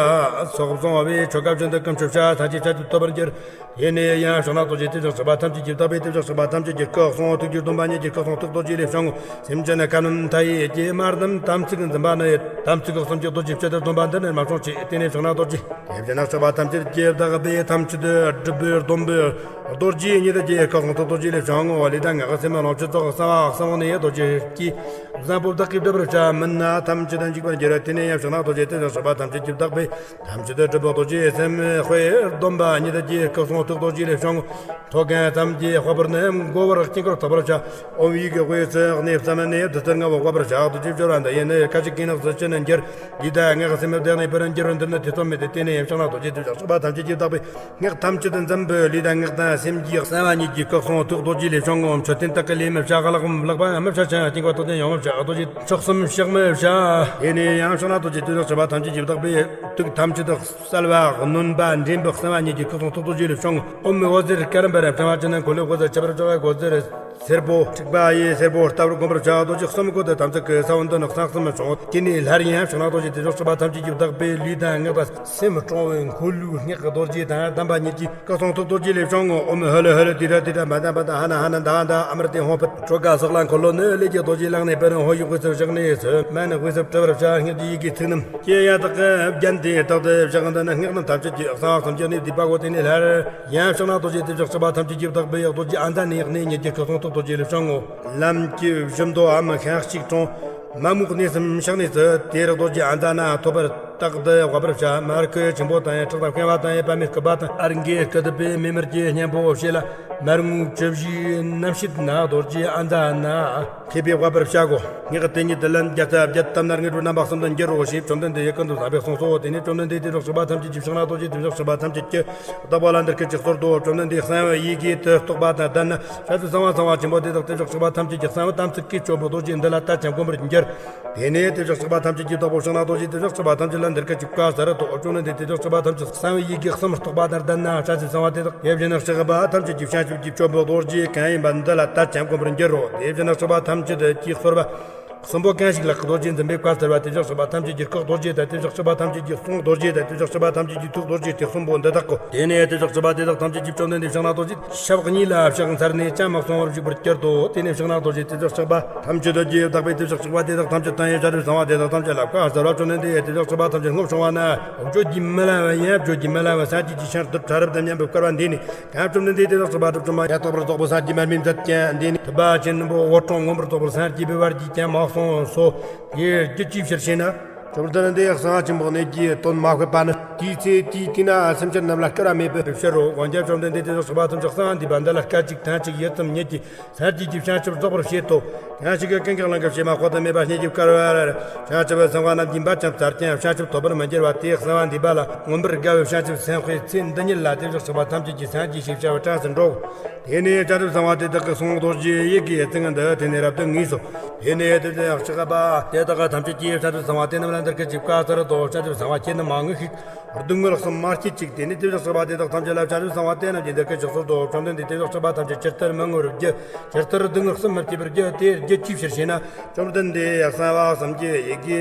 སོགས་བཟུང་བའི་ཆོ་ག་བཞིན་དུ་ཀུན་མཆོད་བྱ། ཐམས་ཅད་ཆ་ཐུབ་ཐོབ་པར་འགྱུར། དེ་ནས་ཡང་ཕྱག་ན་རྡོ་རྗེ་དེ་བཞག་སྲིད་པ་ཐམས་ཅད་ཀྱི་བདག་པོས་དེ་བཞག་སྲིད་པ་ཐམས་ཅད་ཀྱི་སྐུ་གསུང་ཐུགས་ཀྱི་སྡོམ་པ་ཉིད་ཀྱི་སྐུ་གསུང་ཐུགས་རྡོ་རྗེ་ལས་བྱུང་ངོ་། སེམས་ཅན་ཁམས་རྣམས་མཐའ་ཡས་ཀྱི་དམར་རྣམས་དམ་ཚིག་འཛིན་པ་ནི། དམ་ཚིག་གི་གསུམ་གྱི་རྡོ་རྗེ་སྤྱི་ལྟར་སྡོམ་པ་འདི་ནི་མ་བྱུང་ཕྱིར། དེ་ནས་ཕྱག་ན་རྡོ་རྗེ་དེ་བཞག་སྲིད་པ་ཐམས་ཅད་ཀྱི་བདག་པོས་ཐམས་ཅད་དུ་སྒྲུབ་པའི་སྡོམ་པའི་རྡོ་རྗེ་ཉིད་ཀྱི་སྐུ་གསུང་ཐུགས་རྡོ་རྗེ་ལས་བྱུང་ངོ་། ལུས་དང་ངག་གི་སེམས་ལོངས་སྤྱོད་ཚོགས་གསང་བ་གསང་བ་ནི་རྡོ་རྗེ་ཀྱི་བཟང་པོ་བདག་གིས་སྒྲུབ་པར་བྱ། མི་ནི་ཐམས་ཅད་འཇིག་པར་འགྱུར། དེ་ནས་ཡང་ཕྱག་ན་རྡོ་རྗེ་དེ་བཞག་སྲིད་པ་ཐམས་ཅད་ཀྱི་བདག་པོས་ཐམས་ཅད་དུ་སྒྲུབ་པའི་རྡོ་རྗེ་སེམས་དཔའི་སྡོམ་པ་ཉིད་ཀྱི་སྐུ་གསུང་ཐུགས་རྡོ་རྗེ་ལས་བྱུང་ངོ་། མཐོ་གང་ཙམ་གྱི་དཔལ་པོར་ནི་བསྒོ་བར་དཀྱིལ་འཁོར་བརྟག་པར་བྱ། ཨོཾ་ཡི་གེ་དབུས་སུ་གནས་བརྩམས་ནས་བདུད་རྩི་ལྔ་པོ་དབབ་པར་བྱ། རྡོ་རྗེ་སྦྱོར་བ་འདི་ཡིས་ནི་སྐད་ཅིག་གིས་ནི་གཟི་བྱིན་འགྱུར། ལུས་དང་ངག་སེམས་བདག་ནི་པུར་འགྱུར་བ་འདི་ནི་ཐེ་ཚོམ་མེད་དེ། དེ་ནས་ཡང་ཕྱག་ན་རྡོ་རྗེ་དེ་བཞག་སྲིད་པ་ཐམས་ཅད་ཀྱི་བདག་པོས་སྔགས་ཐམས་ཅད་འཛིན་པའི་ལུས་དང་ངག་དང་སེམས་ཀྱི་གསང་བ་ཉིད་ཀྱི་སྐུ་གསུང་ཐུགས་རྡོ་རྗེ་ལས་བྱུང་ངོ་། མཆོད་རྟེན་དག་གི་ལས་མི་བྱ། ལག་ལག་པ་མི་བྱ། ཆང་སྐྱེངས་པ་ཐོག་ཏུ་ཡང་མི་བྱ། རྡོ་རྗེ་མཆོག་གསུམ་ཕྱག་མི་བྱ། དེ་ནས་ཡང་ཕྱག་ན་རྡོ་རྗེ་དེ་བཞག་སྲིད་པ་ཐམས་ཅད་ཀྱི་བདག་པོས་དུག་ཐམས་ཅད་དུ་གསལ་བ་གནོན་པ་འདྲེན་པའི་གསང་བ་ཉིད་ཀྱི་སྐུ་གསུང་ཐུགས་རྡོ་རྗེ་ལས་བྱུང་ངོ་། ཨོཾ་ཨོ་ཟེར་སྐད་རིམ་པར་ཕྲེང་བ་ཅན་ནི་འཁོར་ལོའི་སྒོ་ཟེར་ཆགས་པར་བྱ་བའི་སྒོ་ཟེར། སེར་པོ་འཁྲིག་པ་ཡི་སེར་པོ་ལྟ་བུར་བསྒོམ་པར་བྱ། རྡོ་རྗེ་གསུམ་ཀུན་ཏུ་དམ་ཚིག་གི་ས་བོན་འདི་ནི་གསང་གསུམ་བྱུང་། དེ་ནས་སླར་ཡང་ཕྱག་ན་རྡོ་རྗེ་དེ་བཞག་སྲིད་པ་ཐམས་ཅད་ཀྱི་བདག་པོས་ལུས་དང་ངག་དང་སེམས་སྲུང་བའི་འཁོར་ལོའི་སྔགས་ཀྱི་རྡོ་རྗེ་དང་ལྡན་པ་ཉིད་ཀྱི་སྐུ་གསུང་ཐུགས་རྡོ་རྗེ་ལས་བྱུང་ངོ་། ཨོཾ་ཧ་ལ་ཧ་ལ་ཏི་ར་ཏི་ར་མ་ད་མ་ད་ཧ་ན་ཧ་ན་ད་ཨ་མར་ཏེ་ཧོང་ཕུད། ཁྲོ་ག་སོགས་ལ་འཁོར་ལོ་ནི་ལས་ཀྱི་རྡོ་རྗེ་བླངས་ནས་པུར་ཧོ་ཡི་དབུས་སུ་བཞག་ནས་སུ་མ་ནི་དབུས་སུ་བྲི་བར་བྱ། སྔགས་ཀྱི་ཡི་གེ་ཚིག་རྣམས་ཀྱི་ཡང་དག་གི་རྒྱན་དེ་རྟག་ཏུ་བཞག་འདི་ནི་སྔགས་རྣམས་ཐམས་ཅད་ཀྱི་གསང་བ་གསུམ་གྱི་གནས་བསྡུས་པ་གོ། དེ་ནས་སླར་ཡང་ཕྱག་ན་རྡོ་རྗེ་དེ་བཞག་སྲིད་པ་ཐམས་ཅད་ཀྱི་བདག་པོས་རྡོ་རྗེ་ཨ་མཛའ་ནི་གནས་ཉིད་ཀྱི་སྐུ་གསུང་ཐུགས་རྡོ་རྗེ་ལས་བྱུང་ངོ་། ལམ་གྱི་བཞི་མདོའམ་ཤིང་གཅིག་དྲུང་མ་མོའི་གནས་སུ་ཕྱག་ནས་སུ་དེར་རྡོ་རྗེ་ཨ་མཛའ་ན་ཐོབ་པར་རྟག་ཏུ་དབབ་པར་བྱ། མར་ཁུ་ཆེན་པོ་དང་ཡང་ཁྲག་དང་བསྐལ་པ་དང་ཡང་པདྨའི་སྐུད་པ་དང་ཨར་གའི་སྐུད་པའི་མེ་མར་གྱི་སྙིང་པོ་བྱས་ལ་མར་ངོའི་བཅུ་བཞིའི་རྣམ་ཤེས་ན་རྡོ་རྗེ་ཨ་མཛའ་ན། མཁས་པས་དབབ་པར་བྱ་གོ། སྔགས་དེ་ཉིད་དུ་ལན་བརྒྱ་རྩ་བརྒྱད་བཏབ་ན་དངོས་གྲུབ་རྣམ་པ་གསུམ་དུ་འགྱུར་རོ་ཞེས་བཅོམ་ལྡན་འདས་ཀྱིས་ཀུན་ཏུ་བཟང་པོས་གསུངས་སོ། དེ་ནས་བཅོམ་ལྡན་འདས་དེ་བཞག་སྲིད་པ་ཐམས་ཅད་ཀྱི་ཕྱག་ན་རྡོ་རྗེ་དེ་བཞག་སྲིད་པ་ཐམས་ཅད་ཀྱི་བདག་པོ་ལ་འདི་སྐད་ཅེས་གསོལ་ཏོ། བཅོམ་ལྡན་འདས་གསང་བའི་ཡི་གེ་དུ་རྟོགས་པ་དང་ལྡན་ན་བྱང་ཆུབ་གསང་བ་གསང་བ་ཆེན་པོ་དེ་དག་དེ་བཞག་སྲིད་པ་ཐམས་ཅད་ཀྱི་གསང་བ་དམ་ཚིག་གི་སྐྱོབ་པའི་རྡོ་རྗེ་འདི་ལ་དད་ཅིང་བསྒོམ་པར་འགྱུར། དེ་ནས་དེ་བཞག་སྲིད་པ་ཐམས་ཅད་ཀྱི་བདག་པོ་ཕྱག་ན་རྡོ་རྗེ་དེ་བཞག་སྲིད་པ་ཐམས་ཅད་ལ་འདི་སྐད་ཅེས་བཀའ་སྩལ་ཏོ། བཅོམ་ལྡན་འདས་དེ་བཞག་སྲིད་པ་ཐམས་ཅད་གསང་བའི་ཡི་གེ་གསུམ་རྟོགས་པ་དང་ལྡན་ན་བྱང་ཆུབ་གསང་བ་དེ་དག་ཡེ་བཞིན་གཤེགས་པ་ཐམས་ཅད་ཀྱི་བྱང་ཆུབ་ཀྱི་སྐྱོབ་པའི་རྡོ་རྗེ་གང་ཡིན་པ་འདི་ལ་དད་ཅིང་བསྒོམ་པར་འགྱུར་རོ། དེ་བཞིན་གཤེགས་པ་ཐམས་ཅད་ཀྱིས་གསོལ་བ་གསུམ་པོ་གང་ཞིག་ལ་རྡོ་རྗེ་འཛིན་པའི་བཀའ་སྩལ་པ། དེ་བཞག་སྲིད་པ་ཐམས་ཅད་ཀྱི་སྐུ་རྡོ་རྗེ་དང་། དེ་བཞག་སྲིད་པ་ཐམས་ཅད་ཀྱི་གསུང་རྡོ་རྗེ་དང་། དེ་བཞག་སྲིད་པ་ཐམས་ཅད་ཀྱི་ཐུགས་རྡོ་རྗེ་དེ་གསུམ་པོ་འདི་དག་གོ། དེ་ནས་དེ་བཞག་སྲིད་པ་དེ་དག་ཐམས་ཅད་ཀྱིས་བཅོམ་ལྡན་འདས་ཕྱག་ན་རྡོ་རྗེ་ཞབས་གཉིས་ལ་ཕྱག་འཚལ་ནས་ཅང་མ་གསུང་བར་བཞུགས་པར་གྱུར་ཏོ། དེ་ནས་ཕྱག་ན་རྡོ་རྗེ་དེ་བཞག་སྲིད་པ་ཐམས་ཅད་ཀྱིས་བདག་པོས་དེ་བཞག་སྲིད་པ་དེ་དག་ཐམས་ཅད་དང་ཡང་བྱང་ཆུབ་གསང་བ་དེ་དག་ཐམས་ཅད་ལ་བཀའ་སྩལ་པ། བཅོམ་ལྡན་འདས་དེ་བཞག་སྲིད་པ་ཐམས་ཅད་སྔོ་བྱུང་བ་ན་བརྗོད་ཀྱིས་མི་ལང་བའི་ཡང་བརྗོད་ཀྱིས་མི་ལང་བའི་སངས་རྒྱས་ཀྱི་ཞིང་རྡུལ་ཕྲ་རབ་དང་མཉམ་པའི་བསྐལ་པ་འདི་ནས། ཡང་བཅོམ་ལྡན་འདས་དེ་དག་སྲིད་པ་སྒྲུབ་ཕྲ་མ་ཡང་དག་པར་རྫོགས་པའི་སངས་རྒྱས་མར་མེ་མཛད་ཀྱང་འདི་ནི་ཐུབ་པ་ཆེན་པོ་འོད་སྲུང་མངོན་པར་རྫོགས་པར་སངས་རྒྱས་པའི་བར་གྱིས་ཀྱང་མ་གསུངས་སོ། དེའི་རྒྱུ་ཅིའི་ཕྱིར་ཞེ་ན། བཅོམ་ལྡན་འདས་གསང་བ་ཆེན་པོ་གནས་ཀྱི་དོན་མ་བཤད་པ་ནི། དེའི་ཚེ་དེའི་དུས་ན་སེམས་ཅན་རྣམས་ལ་སྐྱོ་བ་མེད་པའི་ཕྱིར་རོ། འོན་ཀྱང་བཅོམ་ལྡན་འདས་དེ་དག་སྲིད་པ་ཐམས་ཅད་གསང་བ་འདུས་པ་འདི་ལ་སྐད་ཅིག་ཐེངས་གཅིག་ཡིད་ཙམ་ཉིད་ཀྱིས་སངས་རྒྱས་ཀྱི་བྱང་ཆུབ་རྫོགས་པར་བྱེད་དོ། གང་ཞིག་གིས་ཀུན་ཀྱང་ལང་ཀའི་བྱེ་མ་དཔག་ཏུ་མེད་པ་སྙེད་ཀྱིས་བསྐོར་བར་བྱང་ཆུབ་སེམས་དཔའ་རྣམས་ཀྱིས་འབད་ཀྱང་བཙལ་ཀྱང་བྱང་ཆུབ་ཐོབ་པར་མི་འགྱུར་བ་དེའི་གསང་བ་འདུས་པ་ལ་མངོན་པར་དགའ་བའི་བྱང་ཆུབ་སེམས་དཔའི་ཚེ་འདི་ཉིད་ལ་དེ་བཞག་སྲིད་པ་ཐམས་ཅད་ཀྱིས་སངས་རྒྱས་ཞེས་བྱ་བའི་གྲངས་སུ་འགྲོ། དེ་ནས་བྱང་ཆུབ་སེམས་དཔའ་དེ་དག་གི་གསུང་རྡོ་རྗེ་ཡི་གེའི་ཚིག་འདི་དེ་ནས་རབ་ཏུ་ངེས་སོ། དེ་ནས་དེ་དག་གཤེགས་པ་དེ་དག་ཐམས་ཅད་ཀྱིས་བྱང་ཆུབ་སེམས་དཔའ་དེ་རྣམས་ལ་ འདིར་སྐད་ཅིག་བཀའ་ལྟར་དུ། བྱང་ཆུབ་སེམས་དཔའ་ཁྱེད་ནི་མ་ངུ་ཤིག། སྡུག་བསྔལ་གསུམ་མ་སྐྱེད་ཅིག། དེ་ནས་དེ་བཞག་གཤེགས་པ་དེ་དག་ཐམས་ཅད་ལ་བྱང་ཆུབ་སེམས་དཔའ་དེ་རྣམས་ཀྱིས་འདི་སྐད་ཅེས་གསོལ་ཏོ། བཅོམ་ལྡན་འདས། དེ་བཞག་གཤེགས་པ་ཐམས་ཅད་ཇི་ལྟར་མི་ངུ་བར་བགྱི། ཇི་ལྟར་སྡུག་བསྔལ་གསུམ་མི་སྐྱེད་པར་བགྱི། དེ་བགྱི་ཅི་ཕྱིར་ཞེ་ན། བཅོམ་ལྡན་འདས། གསང་བ་གསུམ་གྱི་ཡི་གེ་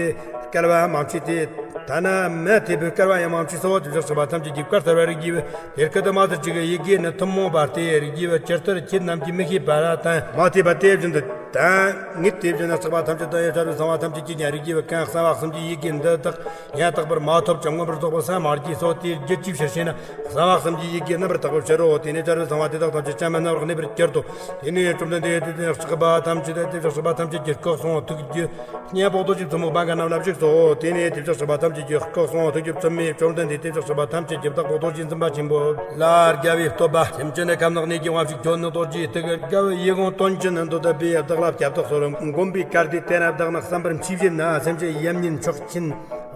བསྐལ་པ་མ་མཆིས་ཏེ། ཐ་ན་མ་ཐོས་པའི་བསྐལ་པ་ཡང་མ་མཆིས་སོ། དེ་བཞག་གཤེགས་པ་ཐམས་ཅད་ཀྱིས་བཀའ་སྩལ་པར་བགྱིའོ། དེ་སྐད་དུ་མ་ཟེར་ཅིག། ཡི་གེ་ནི་ཐུན་མོང་བ་སྟེ་བགྱིའོ། ཇི་ལྟར་ཁྱེད་རྣམས་ཀྱིས་མི་ཤེས་པ་ར་དང་མ་ཐོས་པ་དེ་བཞིན་དུ་དང་། ངས་དེ་བཞིན་གཤེགས་པ་ཐམས་ཅད་དང་ཡང་བྱང་ཆུབ་སེམས་དཔའ་ཐམས་ཅད་ཀྱིས་ཀྱང་བགྱིའོ། གང་གསང་བ་གསུམ་གྱི་ཡི་གེ་འདི་དག་ཡང་དག་པར་མ་ཐོབ་ཅིང་མངོན་པར་རྫོགས་པར་སངས་མ་རྒྱས་སོ། དེ་བགྱི་ཅི་ཕྱིར་ཞེ་ན། གསང་བ་གསུམ་གྱི་ཡི་གེ་རྣམ་པར་དག་པའི་ཕྱིར་རོ། དེ་ནས་བྱང་ཆུབ་སེམས་དཔའ་དེ་དག་ཐམས་ཅད་ཅང་མི་སྣང་བར་གནས་པར་གྱུར་ཏོ། དེ་ནས་བཅོམ་ལྡན་འདས་དེ་དེ་གཤེགས་པ་ཐམས་ཅད་དེ་བཞག་གཤེགས་པ་ཐམས་ཅད་ཀྱི་སྐུ་གསུང་ཐུགས་ཀྱི་སྙིང་པོ་རྡོ་རྗེ་བཙུན་མོ་བང་ག་རྣམས་ལ་བཞུགས་སོ། དེ་ནས་དེ་བཞག་གཤེགས་པ་ཐམས་ཅད་ཀྱི་སྐུ་གསུང་ཐུགས་ཀྱི་བཙུན་མོས་བཅོམ་ལྡན་འདས་དེ་བཞག་གཤེགས་པ་ཐམས་ཅད་ཀྱི་བདག་པོ་རྡོ་རྗེ་འཛིན་པ་ཆེན་པོ་ལ་དགའ་བའི་བསྟོད་པ། སེམས་ཅན་ནི་ཁམས་ནག་གནས་ཀྱི་དབང་ཕྱུག་ཁྱོད་ནི་རྡོ་རྗེའི་ཐུགས་དགའ་བའི་ཡིད་འོང་དོན་ཅན་འདོད་པའི་བདག་ལ་སྐྱབས་སུ་གསོལ། མགོན་པོའི་བཀའ་དེ་དེ་ན་བདག་ནི་གསན་པར་མཆིས་བཞིན་ན། སེམས་ཅན་ཡབ་ཉིད་མཆོག་ཆེན་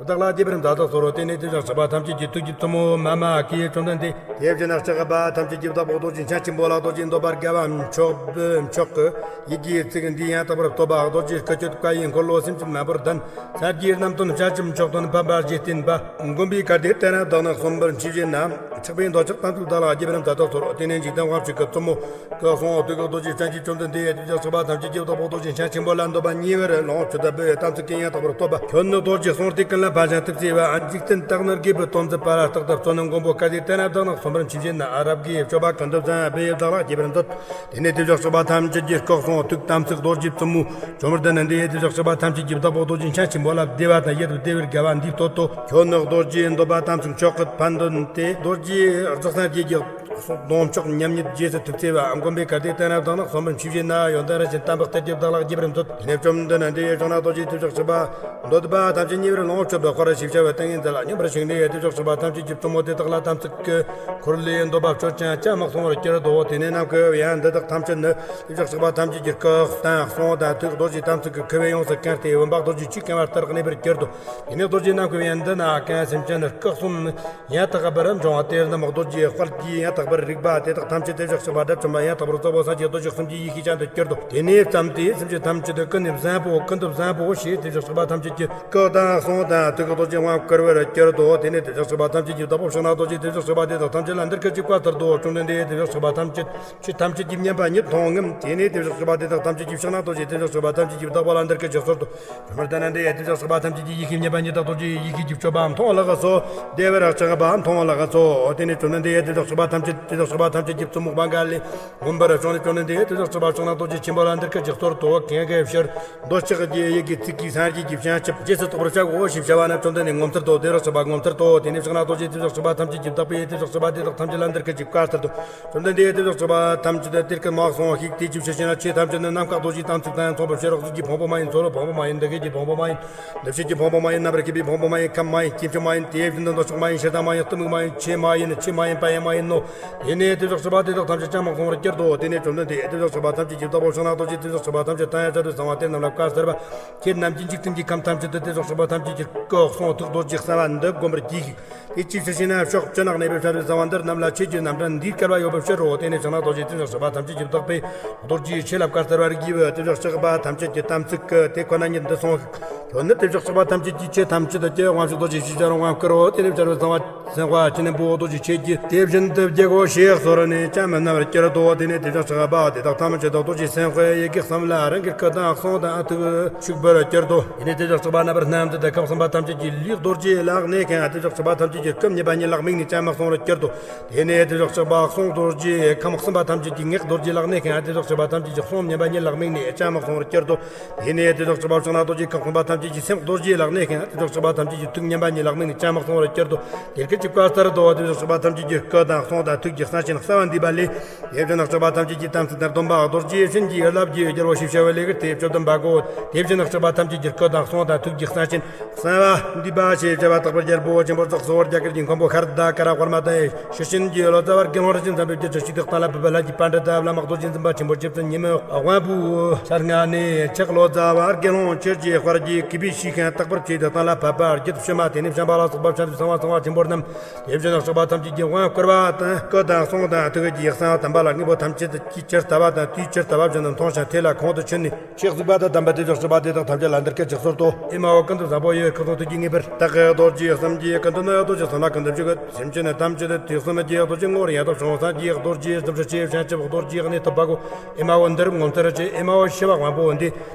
བདག་ལ་དགྱེས་པར་མཛད་དུ་གསོལ། དེ་ནས་དེ་བཞག་གཤེགས་པ་ཐམས་ཅད་ཀྱི་ཐུགས་ཀྱི་བཙུན་མོ་མ་མ་ཀིའི་བཅོམ་ལྡན་འདས། དེ་བཞིན་གཤེགས་པ་ཐམས་ཅད་ཀྱི་བདག་པོ་རྡོ་རྗེ་འཆང་ཆེན་པོ་ལ་རྡོ་རྗེ་འདོད་པ་དགའ་བ་མཆོག་མཆོག་གི་ཡི་གེའི་ཚིག་འདི་ཡང་དག་པར་བསྟོད་པ། རྡོ་རྗེའི་སྐུ་སྤྱོད་བཀའ་ཡི་འཁོར་ལོ་སེམས་ཅན་མ་བུར་ལྡན། ས་དགེ་རྣམ་སྟོན་བྱ་ཁྱབ་མཆོག་ཐུན་ཕམ་པ་རྗེ་བསྟན་པ། མགོན་པོའི་བཀའ་དེ་དེ་ན་བདག་ནི་གསན་པར་མཆིས་བཞིན་ན། ཆགས་པའི་འདོད་ཆགས་དམ་ཚིག་བདག་ལ་དགྱེས་པར་མཛད་དུ་གསོལ། དེ་ནས་འཇིག་རྟེན་དབང་ཕྱུག་གི་བཙུན་མོ་སྐུ་གསུང་ཐུགས་ཀྱི་རྡོ་རྗེ་ཅན་གྱིས་བཅོམ་ལྡན་འདས་དེ་བཞག་གཤེགས་པ་ཐམས་ཅད་ཀྱི་བདག་པོ་རྡོ་རྗེ་འཆང་ཆེན་པོ་ལ་འདོད་པ་ཉེ་བར་ལོངས་སྤྱོད་པའི་དམ་ཚིག་གི་ཡང་དག་པར་བསྟོད་པ། ཁྱོད་ནི་རྡོ་རྗེ་གསུང་རྟའི་ཀུན་ལ་ཕན་ཞིང་ཐུགས་བརྩེ་བ། འཇིག་རྟེན་དག་ནི་རྒས་པའི་དོན་མཛད་པ། རྟག་ཏུ་བརྩོན་ནི་མགོན་པོ་བཀའ་དེ་དེ་ན་བདག་ནི་གསན་པར་མཆིས་བཞིན་ན། རབ་དགེ་སྤྱོད་པ་ཀུན་ཏུ་བཟང་བའི་བདག་ལ་དགྱེས་པར་མཛོད། དེ་ནས་དེ་བཞག་གཤེགས་པ་ཐམས་ཅད་ཀྱི་སྐུ་གསུང་ཐུགས་དམ་ཚིག་རྡོ་རྗེ་བཙུན་མོ་བཅོམ་ལྡན་འདས་དེ་བཞག་གཤེགས་པ་ཐམས་ཅད་ཀྱི་བདག་པོ་རྡོ་རྗེ་འཆང་ཆེན་པོ་ལ་བདེ་བ་དང་ཡིད་དུ་བདེ་བའི་དགའ་བ་འདིས་བསྟོད་དོ། ཁྱོད་ནི་རྡོ་རྗེའི་འདོད་པ་དམ་ཚིག་མཆོག་གི་ཕན་འདོན་ཏེ། རྡོ་རྗེའི་རྩེ་གསུམ་རྒྱས་ཀྱི་གདོང་མཆོག་མཉམ་ཉིད་རྗེས་སུ་ཐུགས་བརྩེ་བ། མགོན་པོའི་བཀའ་དེ་དེ་ན་བདག་ནི་གསན་པར་མཆིས་བཞིན་ན། ཡོན་ཏན་རིན་ཆེན་དམ་པའི་གཏེར་གྱི་བདག་ལ་དགྱེས་པར་མཛོད། དེ་ནས་བཅོམ་ལྡན་འདས་བྱང་ནག་རྡོ་རྗེ་དེ་བཞག་གཤེགས་པ་འདོད་པ་ཐམས་ཅད་ཉེ་བར་ལོངས་སྤྱོད་པའི་དཔལ་ཞེས་བྱ་བའི་ཏིང་ངེ་འཛིན་ལ་སྙོམས་པར་ཞུགས་ནས་དེ་བཞག་གཤེགས་པ་ཐམས་ཅད་ཀྱི་བཙུན་མོ་དེ་དག་ལ་དམ་ཚིག་གི་འཁོར་ལོས་འདོད་པ་སྤྱོད་ཅིང་ཅང་མ་གསུང་བར་གྱུར་ཏོ། དེ་ནས་ནམ་མཁའི་དབྱངས་འདི་དག་ཐམས་ཅད་ནི། དེ་བཞག་གཤེགས་པ་ཐམས་ཅད་ཀྱི་སྐུ་དང་གསུང་དང་ཐུགས་རྡོ་རྗེ་དམ་ཚིག་གི་ཁུ་བས་ཡོངས་སུ་གང་སྟེ་བུམ་པ་རྡོ་རྗེ་ཆུས་གང་བ་ལྟར་གནས་པར་གྱུར་ཏོ། དེ་ནས་རྡོ་རྗེ་ནམ་མཁའི་དབྱངས་འདི་ན་གང་སེམས་ཅན་སྐུ་གསུམ་ཡང་དག་པར་འབྱུང་བ་དེ་རྣམས་རྡོ་རྗེའི་དཔལ་གྱིས་ཡང་དག་པར་རིག་པ། དེ་དག་ཐམས་ཅད་དེ་བཞག་གཤེགས་པ་དགྲ་བཅོམ་པ་ཡང་དག་པར་རྫོགས་པའི་སངས་རྒྱས་རྡོ་རྗེ་གསུམ་གྱི་ཡེ་ཤེས་ཅན་དུ་གྱུར་ཏོ། དེ་ནས་བརྩམས་ཏེ་སེམས་ཅན་ཐམས་ཅད་ཀུན་ནས་བཟང་པོ་ཀུན་ཏུ་བཟང་པོ་ཞེས་དེ་བཞག་གཤེགས་པ་ཐམས་ཅད་ཀྱི་སྐུ་དང་གསུང་དང་ཐུགས་ཀྱི་རྡོ་རྗེ་དབང་བསྐུར་བར་གྱུར་ཏོ། དེ་ནས་དེ་བཞག་གཤེགས་པ་ཐམས་ཅད་ཀྱི་བདག་པོ་ཕྱག་ན་རྡོ་རྗེ་དེ་བཞག་གཤེགས་པ་དེ་དག་ཐམས་ཅད་ལ་འདི་སྐད་ཅེས་བཀའ་ལྟར་དུ། བཅོམ་ལྡན་འདས་དེ་བཞག་གཤེགས་པ་ཐམས་ཅད་ཆོས་ཐམས་ཅད་ཀྱི་མཉན་པ་ཉིད་མཐོང་ངམ། དེ་ནས་དེ་བཞག་གཤེགས་པ་དེ་དག་ཐམས་ཅད་ཀྱི་ཕྱག་ན་རྡོ་རྗེ་དེ་བཞག་གཤེགས་པ་ཐམས་ཅད་ཀྱི་བདག་པོ་ལ་འདི་སྐད་ཅེས་གསོལ་ཏོ། བཅོམ་ལྡན་འདས་དེ་བཞག་གཤེགས་པ་ཐམས་ཅད་ཀྱི་ཡེ་ཤེས་མཉན་པ་ཉིད་དང་རྡོ་རྗེ་ཡེ་ཤེས་ཀྱི་སྤྱོད་པ་མཐོང་ལགས་སོ། བདེ་བར་གཤེགས་པ་མཐོང་ལགས་སོ། དེ་ནས་བཅོམ་ལྡན་འདས་དེ་བཞག་གཤེགས་པ་ཐམས་ཅད་དེ་བཞག་གཤེགས་པ་ཐམས་ཅད་ཀྱི་བཙུན་མོ་བང་ག་ལས་མངོན་པར་བྱུང་ནས། བཅོམ་ལྡན་འདས་དེ་བཞག་གཤེགས་པ་ཕྱག་ན་རྡོ་རྗེ་ཆེན་པོ་ལ་འདི་སྐད་ཅེས་གསོལ་ཏོ། གང་གི་ཕྱིར་འདོད་ཆགས་ཀྱི་ཡི་གེ་ཚིག་གིས་སངས་རྒྱས་ཀྱི་བྱང་ཆུབ་རྗེས་སུ་བདག་པོར་བྱའོ་ཞེས་བྱ་བ་ན། བཅོམ་ལྡན་འདས་ངོ་མཚར་ཏོ། དེ་བཞག་གཤེགས་པ་ངོ་མཚར་ཏོ། དེ་ནས་ཕྱག་ན་རྡོ་རྗེ་དེ་བཞག་གཤེགས་པ་ཐམས་ཅད་ཀྱི་བདག་པོས་དེ་བཞག་གཤེགས་པ་དེ་དག་ཐམས་ཅད་ལ་འདི་སྐད་ཅེས་བཀའ་ལྟར་དུ། བཅོམ་ལྡན་འདས་དེ་བཞག་གཤེགས་པ་ཐམས་ཅད་དེ་སྐད་མ་གསུང་ཞིག། དེ་ཅིའི་ཕྱིར་ཞེ་ན། ཆོས་ཐམས་ཅད་ནི་ནམ་མཁའ་རྡོ་རྗེའི་དམ་ཚིག་དང་མཚུངས་པའི་ཕྱིར་རོ། གཟུགས་ཀྱི་ཕུང་པོ་མ་ཡིན། ཚོར་བའི་ཕུང་པོ་མ་ཡིན། འདུ་ཤེས་ཀྱི་ཕུང་པོ་མ་ཡིན། འདུ་བྱེད་ཀྱི་ཕུང་པོ་མ་ཡིན། རྣམ་པར་ཤེས་པའི་ཕུང་པོ་མ་ཡིན། ཁམས་མ་ཡིན། སྐྱེ་མཆེད་མ་ཡིན། དེ་བཞིན་དུ་འདོད་ཆགས་མ་ཡིན། ཞེ་སྡང་མ་ཡིན། གཏི་མུག་མ་ཡིན། ཆོས་མ་ཡིན། ཆོས་མ་ཡིན་པ་ཡང་མ་ཡིན་ནོ། དེ་ནས་དེ་བཞག་གཤེགས་པ་དེ་དག་ཐམས་ཅད་ཅང་མ་གསུང་བར་གྱུར་ཏོ། དེ་ནས་བཅོམ་ལྡན་འདས་དེ་བཞག་གཤེགས་པ་ཐམས་ཅད་ཀྱི་བདག་པོ་ཕྱག་ན་རྡོ་རྗེ་དེ་བཞག་གཤེགས་པ་ཐམས་ཅད་དང་ཡང་བྱང་ཆུབ་སེམས་དཔའ་དེ་རྣམས་ལ་བཀའ་སྩལ་པ། ཁྱེད་རྣམས་ཀྱིས་འཇིག་རྟེན་གྱི་ཁམས་ཐམས་ཅད་དུ་དེ་བཞག་གཤེགས་པ་ཐམས་ཅད་ཀྱི་སྐུ་གསུང་ཐུགས་རྡོ་རྗེ་གསང་བ་འདི་བསྒོམ་པར་གྱིས་ཤིག། དེ་ཅིའི་ཕྱིར་ཞེ་ན། ཕྱོགས་བཅུ་ནས་གནས་པའི་བྱང་ཆུབ་སེམས་དཔའ་འདི་རྣམས་ལ་ཆོས་ཀྱི་རྣམ་གྲངས་འདིའི་སྐལ་བ་ཡོད་པའི་ཕྱིར་རོ། དེ་ནས་ཕྱག་ན་རྡོ་རྗེ་དེ་བཞག་གཤེགས་པ་ཐམས་ཅད་ཀྱི་བདག་པོས་རྡོ་རྗེའི་ཆོས་ལ་བཀའ་སྩལ་པར་བགྱིའོ། དེ་བཞག་གཤེགས་པ་ཐམས་ཅད་ཀྱི་དམ་ཚིག་གི་དེ་ཁོ་ན་ཉིད་འདི་གསུངས་ཤིག། ཁྱོད་ནི་དེ་བཞག་གཤེགས་པ་ཐམས་ཅད་ཀྱི་ཆོས་ཐམས་ཅད་ཀྱི་དབང་ཕྱུག་རྡོ་རྗེ་ཞེས་བྱ་བར་དབང་བསྐུར་རོ། དེ་ནས་བྱང་ཆུབ་སེམས་དཔའ་ཆེན་པོ་རྡོ་རྗེ་ཆོས་ཀྱི་དེ་བཞིན་དུ་བགྱིའོ་ཞེས་གསོལ་ནས་ཅང་མི་སྣང་བར་གྱུར་ཏོ། དེ་ནས་དེ་བཞག་གཤེགས་པ་དེ་དག་ཐམས་ཅད་དུ་རྡོ་རྗེ་སེམས་དཔའི་ཡི་གེ་གསུམ་ལ་རང་གི་སྐུ་དང་གསུང་དང་ཐུགས་ཕྱུག་པར་གྱུར་ཏོ། དེ་ནས་དེ་བཞག་གཤེགས་པ་རྣམ་པར་སྣང་མཛད་དེ་ཁམས་གསུམ་པ་ཐམས་ཅད་ཀྱི་ལུས་རྡོ་རྗེ་ལ་གནས་ཤིང་། དེ་བཞག་གཤེགས་པ་ཐམས་ཅད་ཀྱི་སྐུ་མཉན་པ་ཉིད་ལ་དམིགས་ནས་ཅང་མི་གསུང་བར་གྱུར་ཏོ། དེ་ནས་དེ་བཞག་གཤེགས་པ་གསུང་རྡོ་རྗེ་ཁམས་གསུམ་པ་ཐམས་ཅད་ཀྱི་ངག་རྡོ་རྗེ་ལ་གནས་ཤིང་། དེ་བཞག་གཤེགས་པ་ཐམས་ཅད་ཀྱི་གསུང་མཉན་པ་ཉིད་ལ་དམིགས་ནས་ཅང་མི་གསུང་བར་གྱུར་ཏོ། དེ་ནས་དེ་བཞག་གཤེགས་པ་ཕྱག་ན་རྡོ་རྗེ་ཁམས་གསུམ་པ་ཐམས་ཅད་ཀྱི་སེམས་རྡོ་རྗེ་ལ་གནས་ཤིང་། དེ་བཞག་གཤེགས་པ་ཐམས་ཅད་ཀྱི་ཐུགས་མཉན་པ་ཉིད་ལ་དམིགས་ནས་ཅང་མི་གསུང་བར་གྱུར་ཏོ། དེ་སྐད་ཅེས་བཀའ་སྩལ་ཏོ། དེ་བཞག་གཤེགས་པ་ཐམས་ཅད་ཀྱི་སྐུ་དང་གསུང་དང་ཐུགས་ཀྱི་གསང་ཆེན་གསང་བ་འདུས་པ་ལས། དེ་བཞིན་གཤེགས་པ་ཐམས་ཅད་ཀྱི་དམ་ཚིག་དང་སྡོམ་པ་རྡོ་རྗེ་བྱིན་གྱིས་བརླབ་ཀྱིས་བསྒྱུར་རོ་ཞེས་བྱ་བའི་ལས་ཀར་དེ་བཅུ་བདུན་པ་གོ། དེ་བཞིན་གཤེགས་པ་ཐམས་ཅད་ཀྱི་སྐུ་དང་གསུང་དང་ཐུགས་ཀྱི་གསང་ཆེན་གསང་བ་འདུས་པ་ཞེས་བྱ་བ་དག་པར་རྒྱལ་པོ་ཆེན་པོ་རྫོགས་སོ། རྒྱ་གར་གྱི་མགོན་པོ་ཤར་དང་ཀ་ར་ཝར་མ་དང་། ཤྲཱི་ཤིན་གྱི་ལོ་ཙཱ་བ་དགེ་སློང་རིན་ཆེན་འཛམ་བུའི་རྒྱལ་གྱི་ཞིང་དུ་གཏན་ལ་ཕབ་པའི་ལྷ་གི་པཎྜི་ཏ་བླ་མ་རྡོ་རྗེ་འཛིན་པ་ཆེན་པོ་རྗེ་བཙུན་ཉི་མའི་དབང་པོའི་ཞལ་སྔ་ནས། ཕྱག་ལོ་ཙཱ་བ་དགེ་སློང་ཆོས་ཀྱི་དཔལ་གྱིས་གུས་པས་ཕྱི་ཁ་དག་པར་བྱས་ཏེ་གཏན་ལ་ཕབ་པ་རྒྱུད་ཕྱི་མ། དེ་ནས་བྱམས་པ་ལ་སོགས་པ་བྱང་ཆུབ་སེམས་དཔའ་སེམས་དཔའ་ཆེན་པོ་རྣམས་དེ་བཞིན་གཤེགས་པ་ཐམས་ཅད་ཀྱི་དབང་བསྐུར་བ་དང་ སྐུ་དང་གསུང་དང་ཐུགས་ཀྱི་གསང་བ་དམ་པ་ལ་དངོས་པོ་ཐམས་ཅད་ཀྱི་ཇི་ལྟ་བ་དང་དུས་ཇི་ལྟ་བ་བཞིན་དུ་མཐོང་ཞིང་དེ་ལ་ཁོང་དུ་ཆུད་ནས། ཆོས་གཟིགས་པ་དང་དམ་པའི་དེ་ཕྱོགས་སྲིད་པ་དེ་དག་ཐམས་ཅད་ལ་འདི་སྐད་ཅེས་གསོལ་ཏོ། ཨེ་མ་ཧོ། ཀུན་ཏུ་བཟང་པོ་ཡོད། ཁོ་ཚོ་ཐུགས་ཀྱིས་ངེས་པར་བདག་གི་རྡོ་རྗེ་གསུམ་གྱིས་ཀུན་ཏུ་ནི་རྡོ་རྗེ་གསུམ་ལ་ཀུན་ཏུ་འཇུག་གི། སེམས་ཅན་ཐམས་ཅད་དུས་གསུམ་གྱི་རྡོ་རྗེ་ངོ་བོར་ཡང་དག་བྱུང་། སངས་རྒྱས་རྡོ་རྗེ་སུམ་ཅུ་ཅེས་བྱང་ཆུབ་རྡོ་རྗེ་གནས་ཐོབ་པ་གོ། ཨེ་མ་ཧོ། འདི་རུ་ངོ་མཚར་ཆེ། ཨེ་མ་ཧོ། ཤེས་པ་དབང་པོ་འདི།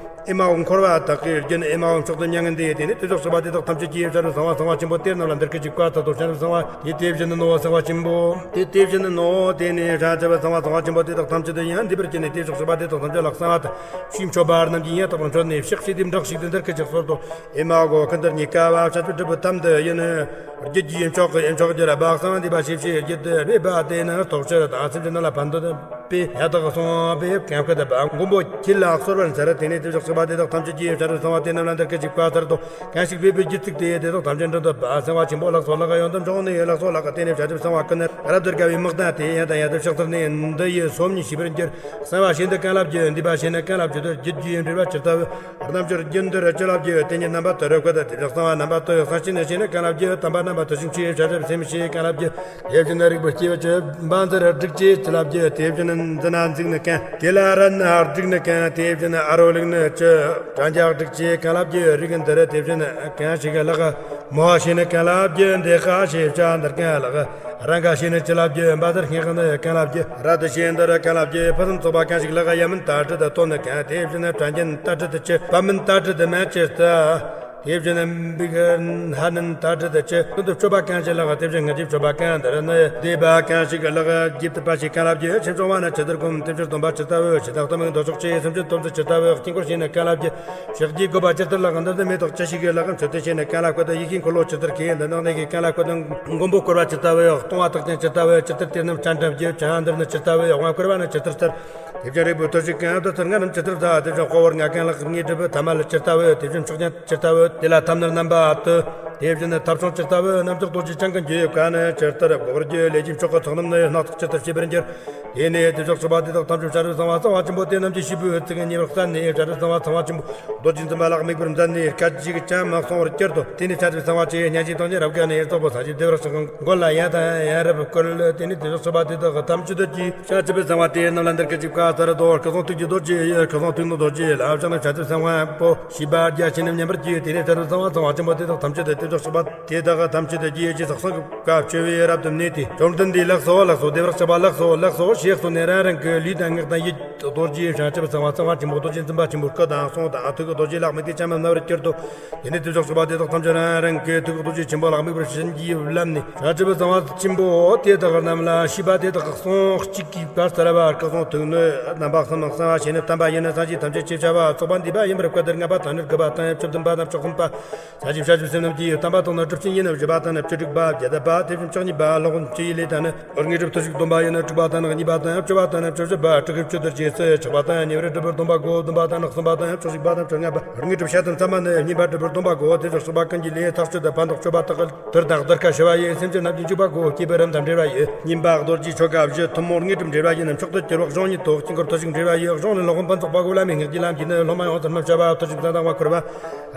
ཨེ་མ་ཧོ། འཁོར་བ་དག་གི་རྒྱུན། ཨེ་མ་ཧོ། མཆོག་ཏུ་མྱ་ངན་འདས། དེ་ནས་དེ་ཕྱོགས་སྲིད་པ་དེ་དག་ཐམས་ཅད་ཀྱིས་བྱང་ཆུབ་སེམས་དཔའ་གསང་བ་ཆེན་པོ་དེ་རྣམས་ལ་འདི་སྐད་ཅེས་བཀའ་སྩལ་ཏོ། བྱང་ཆུབ་སེམས་དཔའ། དེ་དེ་བཞིན་ནོ་སེམས་དཔའ་ཆེན་པོ། དེ་དེ་བཞིན་ནོ། དེ་ནས་བྱང་ཆུབ་སེམས་དཔའ་གསང་བ་ཆེན་པོ་དེ་དག་ཐམས་ཅད་དུ་ཡང་འདུས་པར་གྱུར་ནས་དེ་ཕྱོགས་སྲིད་པ་དེ་དག་ཐམས་ཅད་ལ་གསང་བ་དང་ཆོས་མཆོད་པ་རྣམས་ཀྱིས་ཡང་དག་པར་མཆོད་ནས་ཕྱག་བྱས་ཏེ་འདྲ་ཞིག་ཏུ་འདི་སྐད་ཅེས་གསོལ་ཏོ། ཨེ་མ་ཧོ། ཀུན་ཏུ་རྙེད་དཀའ་བ་བྱང་ཆུབ་སྒྲུབ་པའི་ཐབས་འདི་ཡིན། རྒྱུད་ཀྱི་མཆོག་གི་མཆོག་གྱུར་པ་གསང་བ་འདུས་པ་ཞེས་བྱའི་རྒྱུད་དུ་སྦས་པ་དེ་ནི་རྟོགས་ཕྱིར་དང་སེམས་ཅན་རྣམས་ལ་ཕན་འདོད་པས་ཡང་དག་གསུངས་པའི་གན་ཁུ་ད་པ། མགོན་པོ་ཁྱེད་ལ་གསོལ་བར་མཛད། དེ་ནས་དེ་ཕྱོགས་སྲིད་པ་དེ་དག་ཐམས་ཅད་ཀྱིས་བྱང་ཆུབ་སེམས་དཔའ་དེ་རྣམས་ལ་འདི་སྐད་ཅེས་བཀའ་སྩལ་ཏོ། གང་ཞིག་སྦས་པའི་རྒྱུད་ཚིག་དེ་དེ་དག་ཐམས་ཅད་འདྲེན་ཏོ། པ། སེམས་དཔའ་ཆེན་པོ་ལགས་སོ་ལགས། ཡོན་ཏན་མཆོག་ནི་ལགས་སོ་ལགས། དེ་ནས་བྱང་ཆུབ་སེམས་དཔའ་ཀུན་ནི་རབ་ཏུ་དགའ་བའི་དམག་སྡེ་དེ་ཡང་དང་ཡང་དུ་ཕྱག་འཚལ་ནས་འདི་ཡི་སོམ་ཉི་ཤེས་པར་འགྱུར། གསང་བ་ཞེས་འདི་གང་ལ་བརྗོད། འདུས་པ་ཞེས་ནི་གང་ལ་བརྗོད་དོ། རྒྱུད་ཀྱི་འབྲེལ་བ་ཇི་ལྟ་བུ། རྣམ་འབྱོར་རྒྱུན་འདིར་ཅི་ལ་བརྗོད། དེ་ཉིད་རྣམ་པ་དུ་རུ་བཀོད་དེ་དེ་ཕྱོགས་གསང་བ་རྣམ་པ་དུ་ཡོད། གསང་ཆེན་ནི་ཞེས་ནི་གང་ལ་བརྗོད། དམ་པ་རྣམ་པ་དུ་ཞིང་ཆེས་བྱ་རབ་སེམས་ཞེས་གང་ལ་བརྗོད། དེ་བཞིན་རིག་པའི་སྐྱེས་བུ་ཆེ་བ་འཛིན་ར་སྒྲིག་ཅེས་ཅི་ལ་བརྗོད། དེ་བཞིན་འཛིན་ན་འཛིན་ནི་གང་། དེ་ལ་ར་ན་སྒྲིག་ནི་གང་། དེ་བཞིན་ཨ་རོ་ལིག་ནི་ཅི། དྲ་འཇག་སྒྲིག་ཅེས་གང་ལ་བརྗོད། རིག་འདིར་དེ་བཞིན་གང་ཞིག་ལགས། མོ་ཧ་ཞེས་ནི་གང་ལ་བརྗོད། འདི་ཧ་ཞེས་བྱ་འདིར་གང་ལགས། ར་ག་ཞེས་ནི་ཅི་ལ་བརྗོད། བ་འདིར་སྔགས་ནི་གང་ལ་བརྗོད། ར་ཏི་ཞེས་འདིར་གང་ལ་བརྗོད། ཕུན་སུམ་ཚོགས་པ་གང་ཞིག་ལགས། ཡ་མིན་ད་དྲི་དང་ཏོ་ནི་གང་། དེ་བཞིན་དྲ་འགྱེལ་ད་དྲི་དང་ཅི། བ་མིན་ད་དྲི་དང་མན་ཅི་ལྟ། དེ་བཞིན་བི་ག་ཧ་ནན་ད་དྲི་དང་ཅི། ཀུན་ཏུ་སྤྱོད་པ་གང་ཞིག་ལགས། དེ་བཞིན་སྔགས་ཀྱི་སྤྱོད་པ་གང་འདིར་ནི་བཟླས་པ་གང་ཞིག་ལགས། རྒྱུད་དུ་པ་ཞེས་གང་ལ་བརྗོད། ཆེན་ཆུང་བ་ན་ཇི་ལྟར་བསྒོམ། དེ་ཕྱིར་སྡོམ་པ་ཇི་ལྟ་བུ། ཇི་ལྟར་སྡོམ་པའི་མདོ་ཕྱོགས་ཆོས་སེམས་ཅན་སྡོམ་ཚུལ་ཇི་ལྟ་བུ། དཀྱིལ་འཁོར་ཞེས་ནི་གང་ལ་བརྗོད། ཕྱག་རྒྱའི་བཀོད་པ་ཇི་ལྟར་ལགས། འདི་ནི་མེ་ཏོག་ཅི་ཞིག་ལགས། མཆོད་རྟེན་ཞེས་ནི་གང་ལ་བཀོད། ཡེ་ཤེས་འཁོར་ལོ་ཇི་ལྟར་གང་། འདི་ནང་གནས་ཀྱི་གང་ལ་བཀོད། མགོན་པོ་བསྐོར་བ་ཇི་ལྟ་བུ། གཏོང་བ་དག་ཅན་ཇི་ལྟ་བུ། ཇི་ལྟར་དེ་རྣམས་སྤྱན་དྲངས་བརྗོད། བྱ་འདིར་ནི་ཇི་ལྟ་བུ། དབང་བསྐུར་བ་ནི་ཇི་ལྟར་སྩལ། དེ་བཞིན་རིག་པའི་ཐོར་ཞིག་གང་། དེ་ཚུལ་ལྔ་རྣམས་ཇི་ལྟར་བྱ། དེ་བཞིན་དཔའ་བོར་ང་གང་ལགས། དངོས་གྲུབ་ཐ་མལ་ཇི་ལྟ་བུ། དེ་བཞིན་མཆོག་ཉིད་ཇི་ལྟ་བུ། དེ་ལ་ཐ་མལ་རྣམ་པ་དུ། དེ་བཞིན་ཐབས་བྱུང་ཇི་ལྟ་བུ། རྣམ་དག་རྡོ་རྗེ་འཆང་གི་འགྱུར་ཡོད་ག་ནི་ཇི་ལྟར་བསྒོམ་པར་བགྱི། ལས་ཀྱི་མཆོག་གི་ཚོགས་རྣམས་ནི་སྣ་ཚོགས་ཇི་ལྟར་ཤེས་པར་འགྱུར། དེ་ནས་དེ་ཕྱོགས་སྲིད་པ་དེ་དག་ཐམས་ཅད་བྱང་ཆུབ་སེམས་དཔའ་གསང་བ་ཆེན་པོ་དེ་རྣམས་ཀྱི་སྐྱེས་བུའི་ཚིག་ཉེ་བར་བསམས་ནས་བྱང་ཆུབ་སེམས་དཔའ་གསང་བ་ཆེན་པོ་རྡོ་རྗེ་འཛིན་པ་ལ་དམིགས་པར་མཛད་ནས་སྐད་ཅིག་ཀྱང་མ་གསང་བར་གྱུར་ཏོ། དེ་ནས་བྱང་ཆུབ་སེམས་དཔའ་ཆེ་བའི་གཉེན་གཤིན་དང་ཉེ་རབ་དགའ་ནས་རྫོགས་པའི་སངས་རྒྱས་བདེ་བར་གཤེགས་ཀྱི་མགོན་ལ་ཡང་དང་ཡང་རབ་བསྐུལ། དེ་ནས་དེ་ཕྱོགས་སྲིད་པ་དེ་དག་ཐམས་ཅད་དུ་ཀྱིས་བྱང་ཆུབ་སེམས་དཔའ་དེ་རྣམས་ལ་འདིར་སྐད་ཅིག་བཀའ་སྩལ་ཏོ། སྐུ་གསུང་ཐུགས་ཀྱི་རྡོ་རྗེ་ཡི། སྐུ་གསུང་ཐུགས་ནི་རྡོ་རྗེ་ལ་བྱང་ནས་བྱང་ཆུབ་སེམས་དཔའ་པོ་ཤེས་པ་རྒྱ་ཆེན་ཉམས་པར་བགྱི། དེ་ནས་བྱང་ཆུབ་སེམས་དཔའ་གསང་བ་ཆེན་པོ་དེ་དག་ཐམས་ཅད་དུ་དེ་ཕྱོགས་སྲིད་པ་དེ་དག་ཐམས་ཅད་དུ་རྗེ་ཡི་རྗེས་སུ་གསང་གི་བཀའ་ཆོས་པས་རབ་ཏུ་གནས་ཏེ། བཅོམ་ལྡན་འདས་ལགས་སོ་ལགས་སོ། བདེ་བར་གཤེགས་པ་ལགས་སོ་ལགས་སོ་ཞེས་གསོལ་ནས་རང་རང་གི་ལུས་དང་ངག་དང་ཡིད་རྡོ་རྗེ་བྱང་ཆུབ་སེམས་དཔའ་གསང་བ་ཆེན་པོ་རྡོ་རྗེ་འཛིན་པ་ཆེན་པོའི་སྐུ་དང་གསུང་དང་ཐུགས་ཀྱི་རྡོ་རྗེ་ལ་དམིགས་ཏེ་ཅང་མ་སྨྲ་བར་གྱུར་ཏོ། དེ་ནས་དེ་ཕྱོགས་སྲིད་པ་དེ་དག་ཐམས་ཅད་རང་རང་གི་ཐུགས་ཀྱི་རྡོ་རྗེ་ཆེན་པོ་ལ་དམིགས་པར་བྱིན་གྱིས་བརླབས་ནས། བྱང་ཆུབ་སེམས་དཔའ་ཆེན་པོ་དེ་དག་རྣམས་ལ་ཤེས་པ་དེ་དག་གི་གསུང་གཅིག་གིས་བཀའ་སྩལ་བ། སྐུ་གསུང་ཐུགས་ནི་རྣམ་པ་གསུམ། གསང་བ་ཞེས་ནི་དམ་པ་ཡིན། སངས་རྒྱས་ཐམས་ཅད་ཀྱི་བྱ་བ་རྫོགས་པ་འདས་པ་ཡིན་པར་བཀོད་དེ། ལྔ་པ་དང་ནི་དགུ་པ་དང་ནི་བཅུ་བདུན་པ་དང་བཅུ་གསུམ་པ། བྱང་ཆུབ་བྱང་ཆུབ་སེམས་རྣམས་ཀྱི་དམ་པ་དང་ནི་གྲུབ་ཆེན་ཡིན། བཞི་པ་དང་ནི་བཅུ་དྲུག་པ། བརྒྱད་པ། དེ་བཞིན་བཅུ་གཉིས་པ། སློབ་དཔོན་ཆུ་ཡི་ལས་དང་ནི། དངོས་གྲུབ་ཐོར་ཞིག་སྡོམ་པ་ཡིན། དྲུག་པ་དང་ནི་གཉིས་པ་དང་བཅུ་པ་དང་ནི་བཅུ་བཞི་པ། དྲུག་གི་བཅུ་དུ་རྗེས་སུ་ཆགས་པ་དང་། ཉེ་བར་སྒྲུབ་པར་སྡོམ་པ་གོ། བདུན་པ་དང་ནི་གསུམ་པ་དང་བཅུ་གཅིག་པ་དང་བཅོ་ལྔ་པ། དངོས་གྲུབ་ཤར་དང་མཚན་མ་ནི་བསྙེན་པར་སྒྲུབ་པར་སྡོམ་པ་གོ། དེ་ཕྱོགས་སྲིད་པ་ཀུན་གྱི་ལས་ཐག་ཆོད་དུ་ཕན་འདོགས་སྤྱོད་པ་དག་གི་དོར་དང་གདུལ་དཀའ་ཞི་བ་ཡི། སེམས་ཅན་རྣམས་ཀྱི་འཇུག་པ་གོ། སྐྱེས་བུ་རབ་དང་འབྲེལ་བ་ཡི། བསྙེན་པ་རྡོ་རྗེ་ཆོ་ག་བཞི། ཐུན་མོང་དངོས་གྲུབ་འབྲེལ་བ་ཡིན། མཆོག་ཏུ་གྱུར་པ་གཞུང་ཉིད་དོ། དཀྱིལ་འཁོར་ཐོར་ཞིག་འབྲེལ་བ་ཡི། གཞུང་ནི་སློབ་དཔོན་ཕུན་ཚོགས་དཔའ་བོས་བླ་མའི་སྔགས་ཀྱིས་བླངས་ཀྱིས་ནི། སློབ་མ་ཡོངས་སུ་སྨིན་བྱ་བ། ཐོར་ཞིག་ཙམ་དང་བ་འཁོར་བ།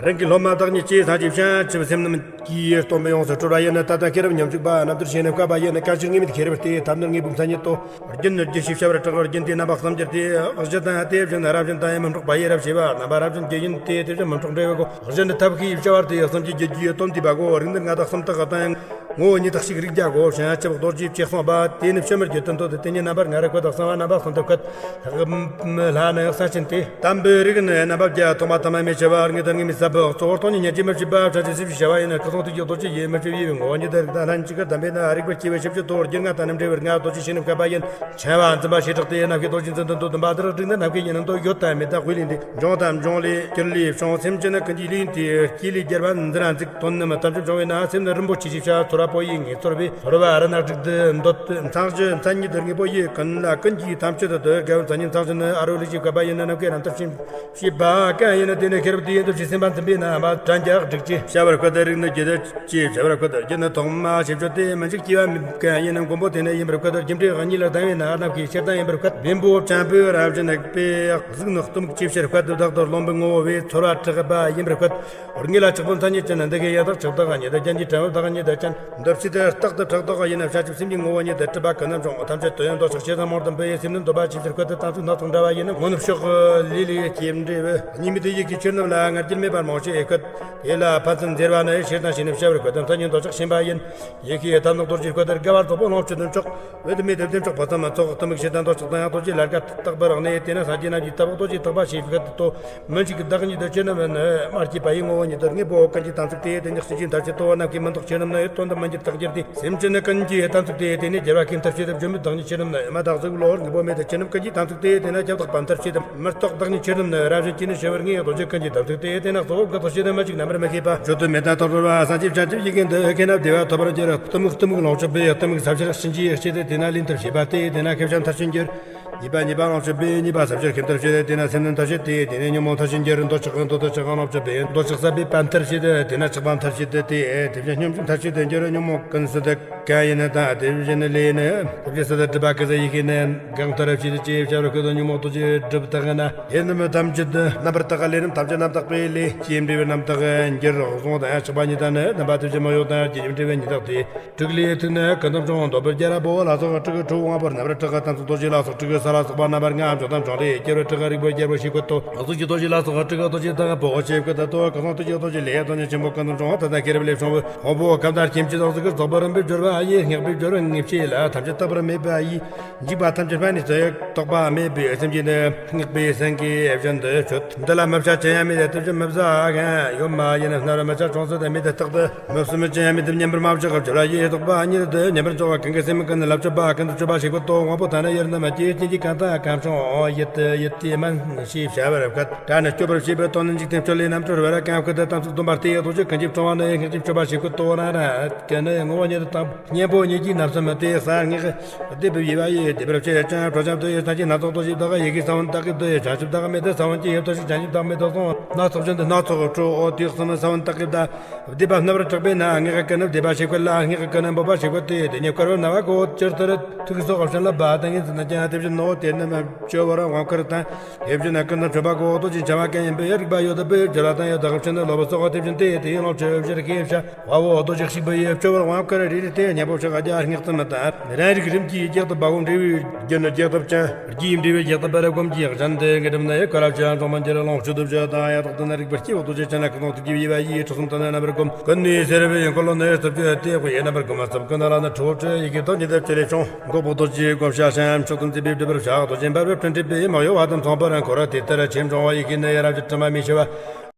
རང་གི་སློབ་མ་བདག་ཉིད་ཀྱི། སངས་རྒྱས་བྱང་ཆུབ་སེམས་རྣམས་ཀྱིས། སྟོན་པའི་ཡོངས་སུ་གྲོལ་བ་ཡིན། ད་ལྟ་ཤེས་རབ་ཉམས་སུ་བླངས་པ། རྣམ་ཐར་ཞེས་ནི་བཀའ་པ་ཡིན། གང་ཞིག་ངེས་མེད་ཤེས་རབ་སྟེ། ཐབས་ནི་དངོས་པོའི་མཚན་ཉིད་དོ། རྒྱུན་ནི་རྒྱུ་ཞེས་བྱ་བར་གྲགས། རྒྱུན་དེའི་རྣམ་པ་གསུམ་གྱུར་ཏེ། གཞི་དང་དེ་བཞིན་རབ་བཞིན་དང་ཡང་མི་འཕྲོག་པ་ཡི། རབ་ཞི་བ་རྣམ་པ་རབ་བཞིན་རྒྱུ་ཡིན་ཏེ། དེ་བཞིན་མི་འཕྲོག་འབྲས་བུ་གོ། གཞི་ནི་ཐབས་ཤེས་བྱ་བར་ཏེ། གསུམ་གྱི་རྒྱུ་རྒྱུའི་སྟོབས་འདུས་པ་གོ། རིགས་འདི་ལྔ་དང་གསུམ་དག་དང་ཡང་། ངོ་བོ་ཉིད་དག་ཞིག་རིགས་བརྒྱ་གོ། བྱང་ཆུབ་རྡོ་རྗེ་ཆོས་གསུངས་པ། དེ་ནི་བཤད་མི་རྒྱུ་དོན་དུ། དེ་ཉིད་རྣམ་པ་ལྔ་རུ་བཀོད། གསང་བ་རྣམ་པ་གསུམ་དུ་བཀོད། ལྷ་ནི་གསང་ཆེན་ཏེ། དམ་པའི་རིགས་ནི་རྣམ་པ་བརྒྱ། ཐོག་མ་ཐ་མ་མེད་ཆེ་བ། དངོས་དང་དངོས་མེད་ཟབ་པོ། གཙོ་བོ་སྟོང་ཉིད་ཉིད་ཀྱིས་མི་ཕྱེད་པ། བྱང་ཆུབ་སེམས་ཞེས་བྱ་བ་ཡིན། སྐུ་གསུང་ཐུགས་ཀྱི་རྡོ་རྗེ་ཡིས། མི་ཕྱེད་པའི་ངོ་བོ་ཉིད་དུ་རིགས་དང་ལྷན་ཅིག་གི། དམ་པའི་ནི་རིགས་པའི་སྐྱེས་བུ་ཞིབ་ཅིང་རྟོགས། རྒྱུད་ལྔ་དང་ནི་འབྲེལ་བའི་ལྔ། རྡོ་རྗེ་ཞེས་ནི་བཀའ་པ་ཡིན། ཕྲེང་བ་འཛིན་པ་ཞེས་གྲགས་ཏེ། ནམ་མཁའི་རྡོ་རྗེ་འཛིན་དོན་དུ་འདུན་པ་དེར། རིགས་ནི་ནམ་མཁའི་ཡིན་ནོ་ཡོད་དང་མེད་དང་དབུས་ལས་འདས། འབྱུང་དང་འབྱུང་ལས་སྐྱོན་ལས་བྱུང་། སེམས་ཅན་ནི་ཀུན་གྱི་ལས་ཡིན་ཏེ། སྐྱེ་ལས་རྒྱལ་བ་འཛིན་ར་འཛུགས། དོན་རྣམས་ཐམས་ཅད་འབྱུང་བས་ན། སེམས་ནི་རིན་པོ་ཆེ་ཞེས་བྱ་བ། ཚོར་བ་པོ་ཡིས་ངེས་ཚོར་བས། ཚོར་བ་ར་ནག་དྲུག་ཏུ་འདོད། མཚང་བཞི་མཚན་ཉིད་དུ་དངོས་པོ་ཡིས། ཀུན་ལ་ཀུན་གྱིས་ཐམས་ཅད་དུ་དགའ་བའི་མཚན་ཉིད། མཚང་བཞི་ནི་ཨ་རོ་ལི་ཞེས་བཀའ་པ་ཡིན། ནམ་མཁའི་རྣམ་ཐར་ཞེས་བྱ་བ་གང་ཡིན། དེ་ནི་ཤེས་རབ་དེ་ཡི་འདུ་ཤེས་སེམས་དཔའ་འཛིན་པས་ན། དྲ་འཇག་སྒྲིག་ཅེས་བྱ་བར་བཀོད་དེ། རིགས་ནི་རྒྱུ་དང་ཅེས་བྱ་བར་བཀོད། རྒྱུ་ནི་ཐོག་མ་ཞེས་བརྗོད་དེ། མི་འཇིག་སྐྱེ་བ་མེད་པ་ཡིན་ནམ། མགོན་པོ་དེ་ནི་ཡིན་པར་བཀོད། རྒྱུ་འབྲས་གཉིས་ལ་ལྡན་པས་ན། ནམ་མཁའི་ཞལ་དང་ཡིན་པར་བཀོད། བེམ་པོ་བྱམས་པོའི་རབ་བཞིན་པས། གཟུགས་ནི་གཏི་མུག་ཅེས་བྱར་བཀོད། བདག་ཏུ་རློམ་པའི་ངོ་བོ་བས། ཚོར་བ་དྲག་པ་ཡིན་པར་བཀོད། རྔུལ་ལ་ཆགས་པའི་མཚན་ཉིད་ཅན། འདི་གའི་ཡང་དག་ཆགས་བདག་ཉིད། རྒྱན་གྱི་དྲན་པ་བདག་ཉིད་ཅན། འདུ་བྱེད་དེ་རྟག་ཏུ་ཕྲག་དོག་ཡིན་ན་བྱ་ཆུབ་སེམས་ཀྱི་ངོ་བོ་ཉིད་དུ་གྲུབ་པ་ཀུན་རྣམས་ཀྱང་ཐམས་ཅད་དོན་ཡང་འདོད་ཆགས་ཆེ་དང་མང་དུ་འབུལ་བའི་སེམས་ནི་འདོད་པ་ཆེ་ཕྱིར་ཁོ་དེ་དང་ཚིག་སྣ་ཚོགས་འདྲ་བ་ཡིན་ན་སྔོན་ཕྱོགས་ལས་ལས་སྐྱེས་འབྲས་བུ་གཉིས་མེད་དུ་ཡིད་ཀྱི་ཆོས་རྣམས་ལ་ང་རྒྱལ་མེད་པར་མང་ཆེ་ཡི་ཁུ། དེ་ལ་ཕན་ཚུན་འཛེར་བ་ནི་ཕྱིར་དང་ཕྱིར་ནི་བྱ་བར་ཁོ་དེ་མཐའ་ཉིད་འདོད་ཆགས་ཆེན་པ་ཡིན། ཡེ་ཤེས་ཐབས་ནག་རྡོ་རྗེ་ཁོ་དེར་དགའ་བ་རྫོགས་པ་ལོངས་སྤྱོད་དོན་ཆོག་འོད་དུ་མེད་དུ་བདེ་མཆོག་པ་ཙམ་མ་ཚོགས་གཏི་མུག་ཞེ་སྡང་འདོད་ཆགས་དང་ཡང་རྡོ་རྗེ་ལར་ཀ་རྟག་པར་གནས་དེ་ན་སངས་རྒྱས་རྣམས་ཀྱིས་ལྟ་བ་རྡོ་རྗེ་རྟག་པ་ཞེས་བྱ་ཁུ་དེ་ལྟོ། མི་འཇིག་གི་བདག་ཉིད་དུ་ཆོས་རྣམས་ནི་མ་སྐྱེས་པ་ཡི་ངོ་བོ་ཉིད་དུ་དངོས་པོ་ཀུན་གྱི་དམ་ཚིག་སྟེ། དེ་ཉིད་སྲིད་ཞིའི་མཐར་ཕྱིན་ལྟོ་བ་རྣམས་ཀྱི་མི་འདོགས་ཆོས་རྣམས་ནི་དོན་དམ་མི་འཇིག་རྟག་འགྱུར་ཏེ། སེམས་ཅན་ནི་ཀུན་གྱི་དམ་ཚིག་སྟེ། དེ་ནི་རྒྱལ་བ་ཀུན་མཐར་ཕྱིན་ཏུ་བཅོམ་པའི་བདག་ཉིད་ཆོས་རྣམས་ནི་མི་རྟག་གཟུགས་ལོ་དངོས་པོ་མེད་དེ་ཆོས་རྣམས་ཀུན་གྱི་དམ་ཚིག་སྟེ། དེ་ནི་ཁྱབ་བདག་པ་མཐར་ཕྱིན་ཏུ་མི་རྟག་བདག་ཉིད་ཆོས་རྣམས་ནི་རང་བཞིན་ཅན་ནི་ཤེས་པར་ངེས་རྡོ་རྗེ་ཀུན་གྱི་དམ་ཚིག་སྟེ། དེ་ནི་གཙོ་བོ་ཀུན་རྟོག་ཆོས་ནི་མི་འཇིག་རྣམ་པར་མི་ཤེས་པ། བརྗོད་དུ་མེད་དང་རྟོགས་པར་བ་སངས་རྒྱས་བྱང་ཆུབ་ཡི་གེ་འདི་མཁྱེན་ན་བདེ་བ་ཐོབ་པར་འགྱུར། གཏི་མུག་གཏི་མུག་ལོངས་སྤྱོད་པའི་གཏི་མུག་ས་ཕྱིར་གཤིན་རྗེའི་ལྕེ་སྟེ། དེ་ན་ལས་མཐར་ཕྱིན་པ་སྟེ། དེ་ན་ཁེ་བྱང་མཐར་ཕྱིན་འགྱུར། གཉིས་པ་གཉིས་པ་ལོངས་སྤྱོད་པའི་གཉིས་པ་ས་ཕྱིར་ཁེ་མཐར་ཕྱིན་ཏེ། དེ་ན་སེམས་ནི་མཐར་ཕྱིན་ཏེ། དེ་ནས་ཉོན་མོངས་མཐར་ཕྱིན་འགྱུར། འདོད་ཆགས་ཀྱི་འདོད་དོ་ཆགས་ཀྱི་ལོངས་སྤྱོད་པའི་འདོད་ཆགས་ཟད་པའི་པ་མཐར་ཕྱིན་ཏེ། དེ་ན་ཆགས་པ་མཐར་ཕྱིན་ཏེ། དེ་དེ་བཞིན་སྙོམས་འཇུག་མཐར་ཕྱིན་ཏེ་འགྱུར། ཉོན་མོངས་ཀུན་ཟད་དེ་གང་ཡིན་ནི་དང་། དེ་བཞིན་ལས་ནི་དེ་བཞིན་ཟད་དེ་སྒྲིབ་པ་ཀུན་ཟད་ཡེ་ཤེས་ནི་གང་མཐར་ཕྱིན་ཏེ་ཅེས་བྱ་བར་ཁུ་དོ་ཉོན་མོངས་རྡོ་རྗེ་སྒྲིབ་དག་ན། ལས་རྣམས་ཐམས་ཅད་རྣམ་པར་དག་ལས་རྣམས་ཐམས་ཅད་རྣམ་དག་པའི་ལས་སྐྱེས་འབྲས་བུ་རྣམ་དག་འགྱུར། གཟུང་དང་ཆགས་པ་ཉིད་དང་ནི་རྣམ་པ་དེ་བཞིན་མི་གཡོ་དང་རྒྱུ་འབྲས་བུ་ཉིད་དག་སྟེ། དྲུག་ལས་ཐུག་ནི་ཀུན་རྣམས་ཀྱང་འདོད་པར་རྒྱལ་བ་པོ་ལ་སོགས་དྲུག་གི་ཁྲོ་བོ་དབང་པོ་རྣམ་པར་དག་གི་དམ་ཚིག་རྡོ་རྗེ་ལ་སོགས་དྲུག་གི་ས་ལ་སོགས་པ་རྣམ་པ་ལྔ་འཇོག་དང་འཇོག་ལས་སྐྱེ་བོ་དྲུག་གི་རིག་པའི་རྒྱལ་པོ་ཞིག་ཀུན་ཏོ། གཟུགས་ཀྱི་རྡོ་རྗེ་ལ་སོགས་དྲུག་གི་རྡོ་རྗེ་དང་པོ་ཞིག་ཀུན་ཏོ། གཟུགས་ཀྱི་རྡོ་རྗེ་ལས་དོན་ནི་ཆེན་པོ་ཀུན་རྣམས་ཀྱང་ད་ལྟ་ཤེས་རབ་ལས་བྱུང་བའི་དབང་པོ་ཁམས་དང་སྐྱེ་མཆེད་དང་གཟུགས་ཀྱི་རྩོག་པ་རིམ་པས་སྦྱོར་བ་ཡིས། སྔགས་པས་སྦྱོར་བ་ངེས་ཤེས་ལ་ཐམས་ཅད་རྟག་པར་མེད་པ་ཡིས། འཇིག་པ་ཐམས་ཅད་སྨད་ནས་ཚེ་རྟོག་པ་མེད་པའི་སེམས་ཀྱིས་ནི་སྔགས་པའི་སེང་གེ་བཞིན་དུ་མཆོད། འདི་ལ་མི་བྱ་ཅི་ཡང་མེད་དེ། དེ་བཞིན་མི་བཟའ་གང་ཡོད་མ་ཡིན། སྣ་རུ་མི་བྱ་ཅུང་ཟད་དེ་མེད་དེ་རྟག་ཏུ་མི་བསམ་ཅི་ཡང་མེད་དེ། མཉམ་པར་མ་བཞག་གི་བྱ་བ་ཡིས། རྟོག་པ་ཉིད་དུ་མཉམ་པར་འཇོག་པ་གང་གི་སེམས་ཀུན་ནི་ལ་སྤྱོད་པ་ཀུན་ཏུ་སྤྱོད་པ་ཞིག་ཀུན་ཏོ། དབང་པོ་ཐ་ན་ཡུལ་རྣམས་ཀྱི་རྐྱེན་གྱིས་གང་དང་གང་བྱུང་ཡིད་དུ་ཡིད་དུ་མིན་ཞེས་བྱ་བར་བཀོད། དགྲ་ནི་སྐྱོབ་པར་བྱེད་པའི་དོན་ནི་འཇིག་རྟེན་སྤྱོད་ལས་རྣམ་གྲོལ་བར་གང་བཀོད་དེ་དམ་ཚིག་སྡོམ་པ་སྟེ། རྡོ་རྗེ་ཀུན་གྱིས་ཕྲེང་བ་ནི་སྔགས་ཀྱིས་སྤྱོད་པ་ཞིག་ཀུན་ཏོ། རང་རང་གི་ནི་ངོ་བོ་ཉིད་དུ་དང་གཉེན་པོ་ཉིད་ཀྱིས་རྣམ་གསུམ་སྟེ་གསང་སྔགས་བཟླས་པའི་དབྱེ་བ་ཡིས་བཟླས་པར་བྱེད་ཅིང་། ཁྲོ་ཆམ་དུ་ཡི་སངས་རྒྱས་སྣ་ཚོགས་རྡོ་རྗེའི་བདག་ཡི་གེ་ས་བོན་དག་གི་བདུད་ཡི་བྱང་ཆུབ་བདག་མེད་དུ་ས་བོན་གྱི་ཡི་བདག་ཞིག་བྱང་ཆུབ་བདག་མེད་དུ་གསང་བ་སྣ་ཚོགས་བཞིན་དུ་སྣ་ཚོགས་ཁྲོ་བོ་དུས་གསུམ་ས་བོན་དག་གི་བདག་བཟླས་པ་རྣམ་པར་དྲག་པས་ན། སྔགས་ཀྱིས་ཀུན་བཟླས་པ་ཞིག་བཀོད་ལ། སྔགས་ཀྱིས་ཀུན་འབོད་པ་ཞིག་བཀོད་དེ། དེ་ཉིད་བསྐོར་བར་གནང་བ་གོ། ཇི་ལྟར་ཐུགས་སྲོག་བྱིན་རླབས་པ་དང་ཉིད་ཟིན་ཀྱང་དེ་བཞིན་ནོ། དེ་རྣམས་སྤྱོད་པར་དབང་བསྐུར་དང་། དེ་བཞིན་ཀུན་ཏུ་སྤྱོད་པ་གོ། རྡོ་རྗེ་འཆང་བ་ཀུན་ཡིན་པས་རིག་པ་ཡོད་པའི་སྦྱོར་བ་དང་ཡང་དག་བྱིན་རླབས་སོགས་དེ་བཞིན་ཏེ། དེའི་ལོངས་སྤྱོད་ཕྱིར་ཤེས་བྱ། དཔའ་བོ་རྡོ་རྗེ་གཤེགས་པ་ཡི་སྤྱོད་པར་དབང་བསྐུར་རེ་རེ་སྟེ། གཉེན་པོ་ཕྱོགས་བརྒྱ་སྔགས་གསུམ་དང་། རང་རིག་རིམ་གྱིས་རྒྱས་བཏབ་པའོ། འབྲས་བུའི་རྒྱུ་ནི་རྒྱས་བཏབ་ཅིང་། རྒྱུའི་འབྲས་བུ་རྒྱས་བཏབ་པར་སྒོམ་གྱིས་གཞན་དུ་ངེས་གྲུབ་ནི། བསྐལ་པ་བཞི་ཡང་གྲངས་མ་འགྱུར་ལོངས་སྤྱོད་དུ་བྱ་དང་། ཡང་དག་ཏུ་ནི་རིག་པར་སྐྱེའོ། རྡོ་རྗེ་འཆང་ནི་ཀུན་རྫོགས་ཐུགས་ཀྱི་དབྱེ་བ་ཡིས། ཁྲོ་གསུམ་དང་ནི་རྣམ་པར་སྒོམ། ཀུན་ནས་སེལ་བའི་འཁོར་ལོ་ནི་རྩིབས་བཅུ་སྟེ། དབུ་ཡི་རྣམ་པར་སྒོམ་པ་རྩིབས་ཀུན་ལ་ནི་ཁྲོ་བོ་བཅུ་ཡི་གེ་བདག་ཉིད་དུ་བཅུ་ལས་བྱུང་། མགོན་པོ་རྡོ་རྗེའི་བགོ་བཤའ་བྱང་མཆོག་ཏུ་མཛད་པའི་སྒྲུབ་པར་བྱ། རྡོ་རྗེ་འབར་བའི་སྤྲིན་བྲིས་པའི་མི་གཡོ་བ་དང་མཚུངས་པར་འཁོར་བ་དེ་ལྟར་ཆེས་འབྱུང་བ་ཡི་གེ་ནི་རབ་ཀྱི་དྲི་མ་མི་ཤེས་པ།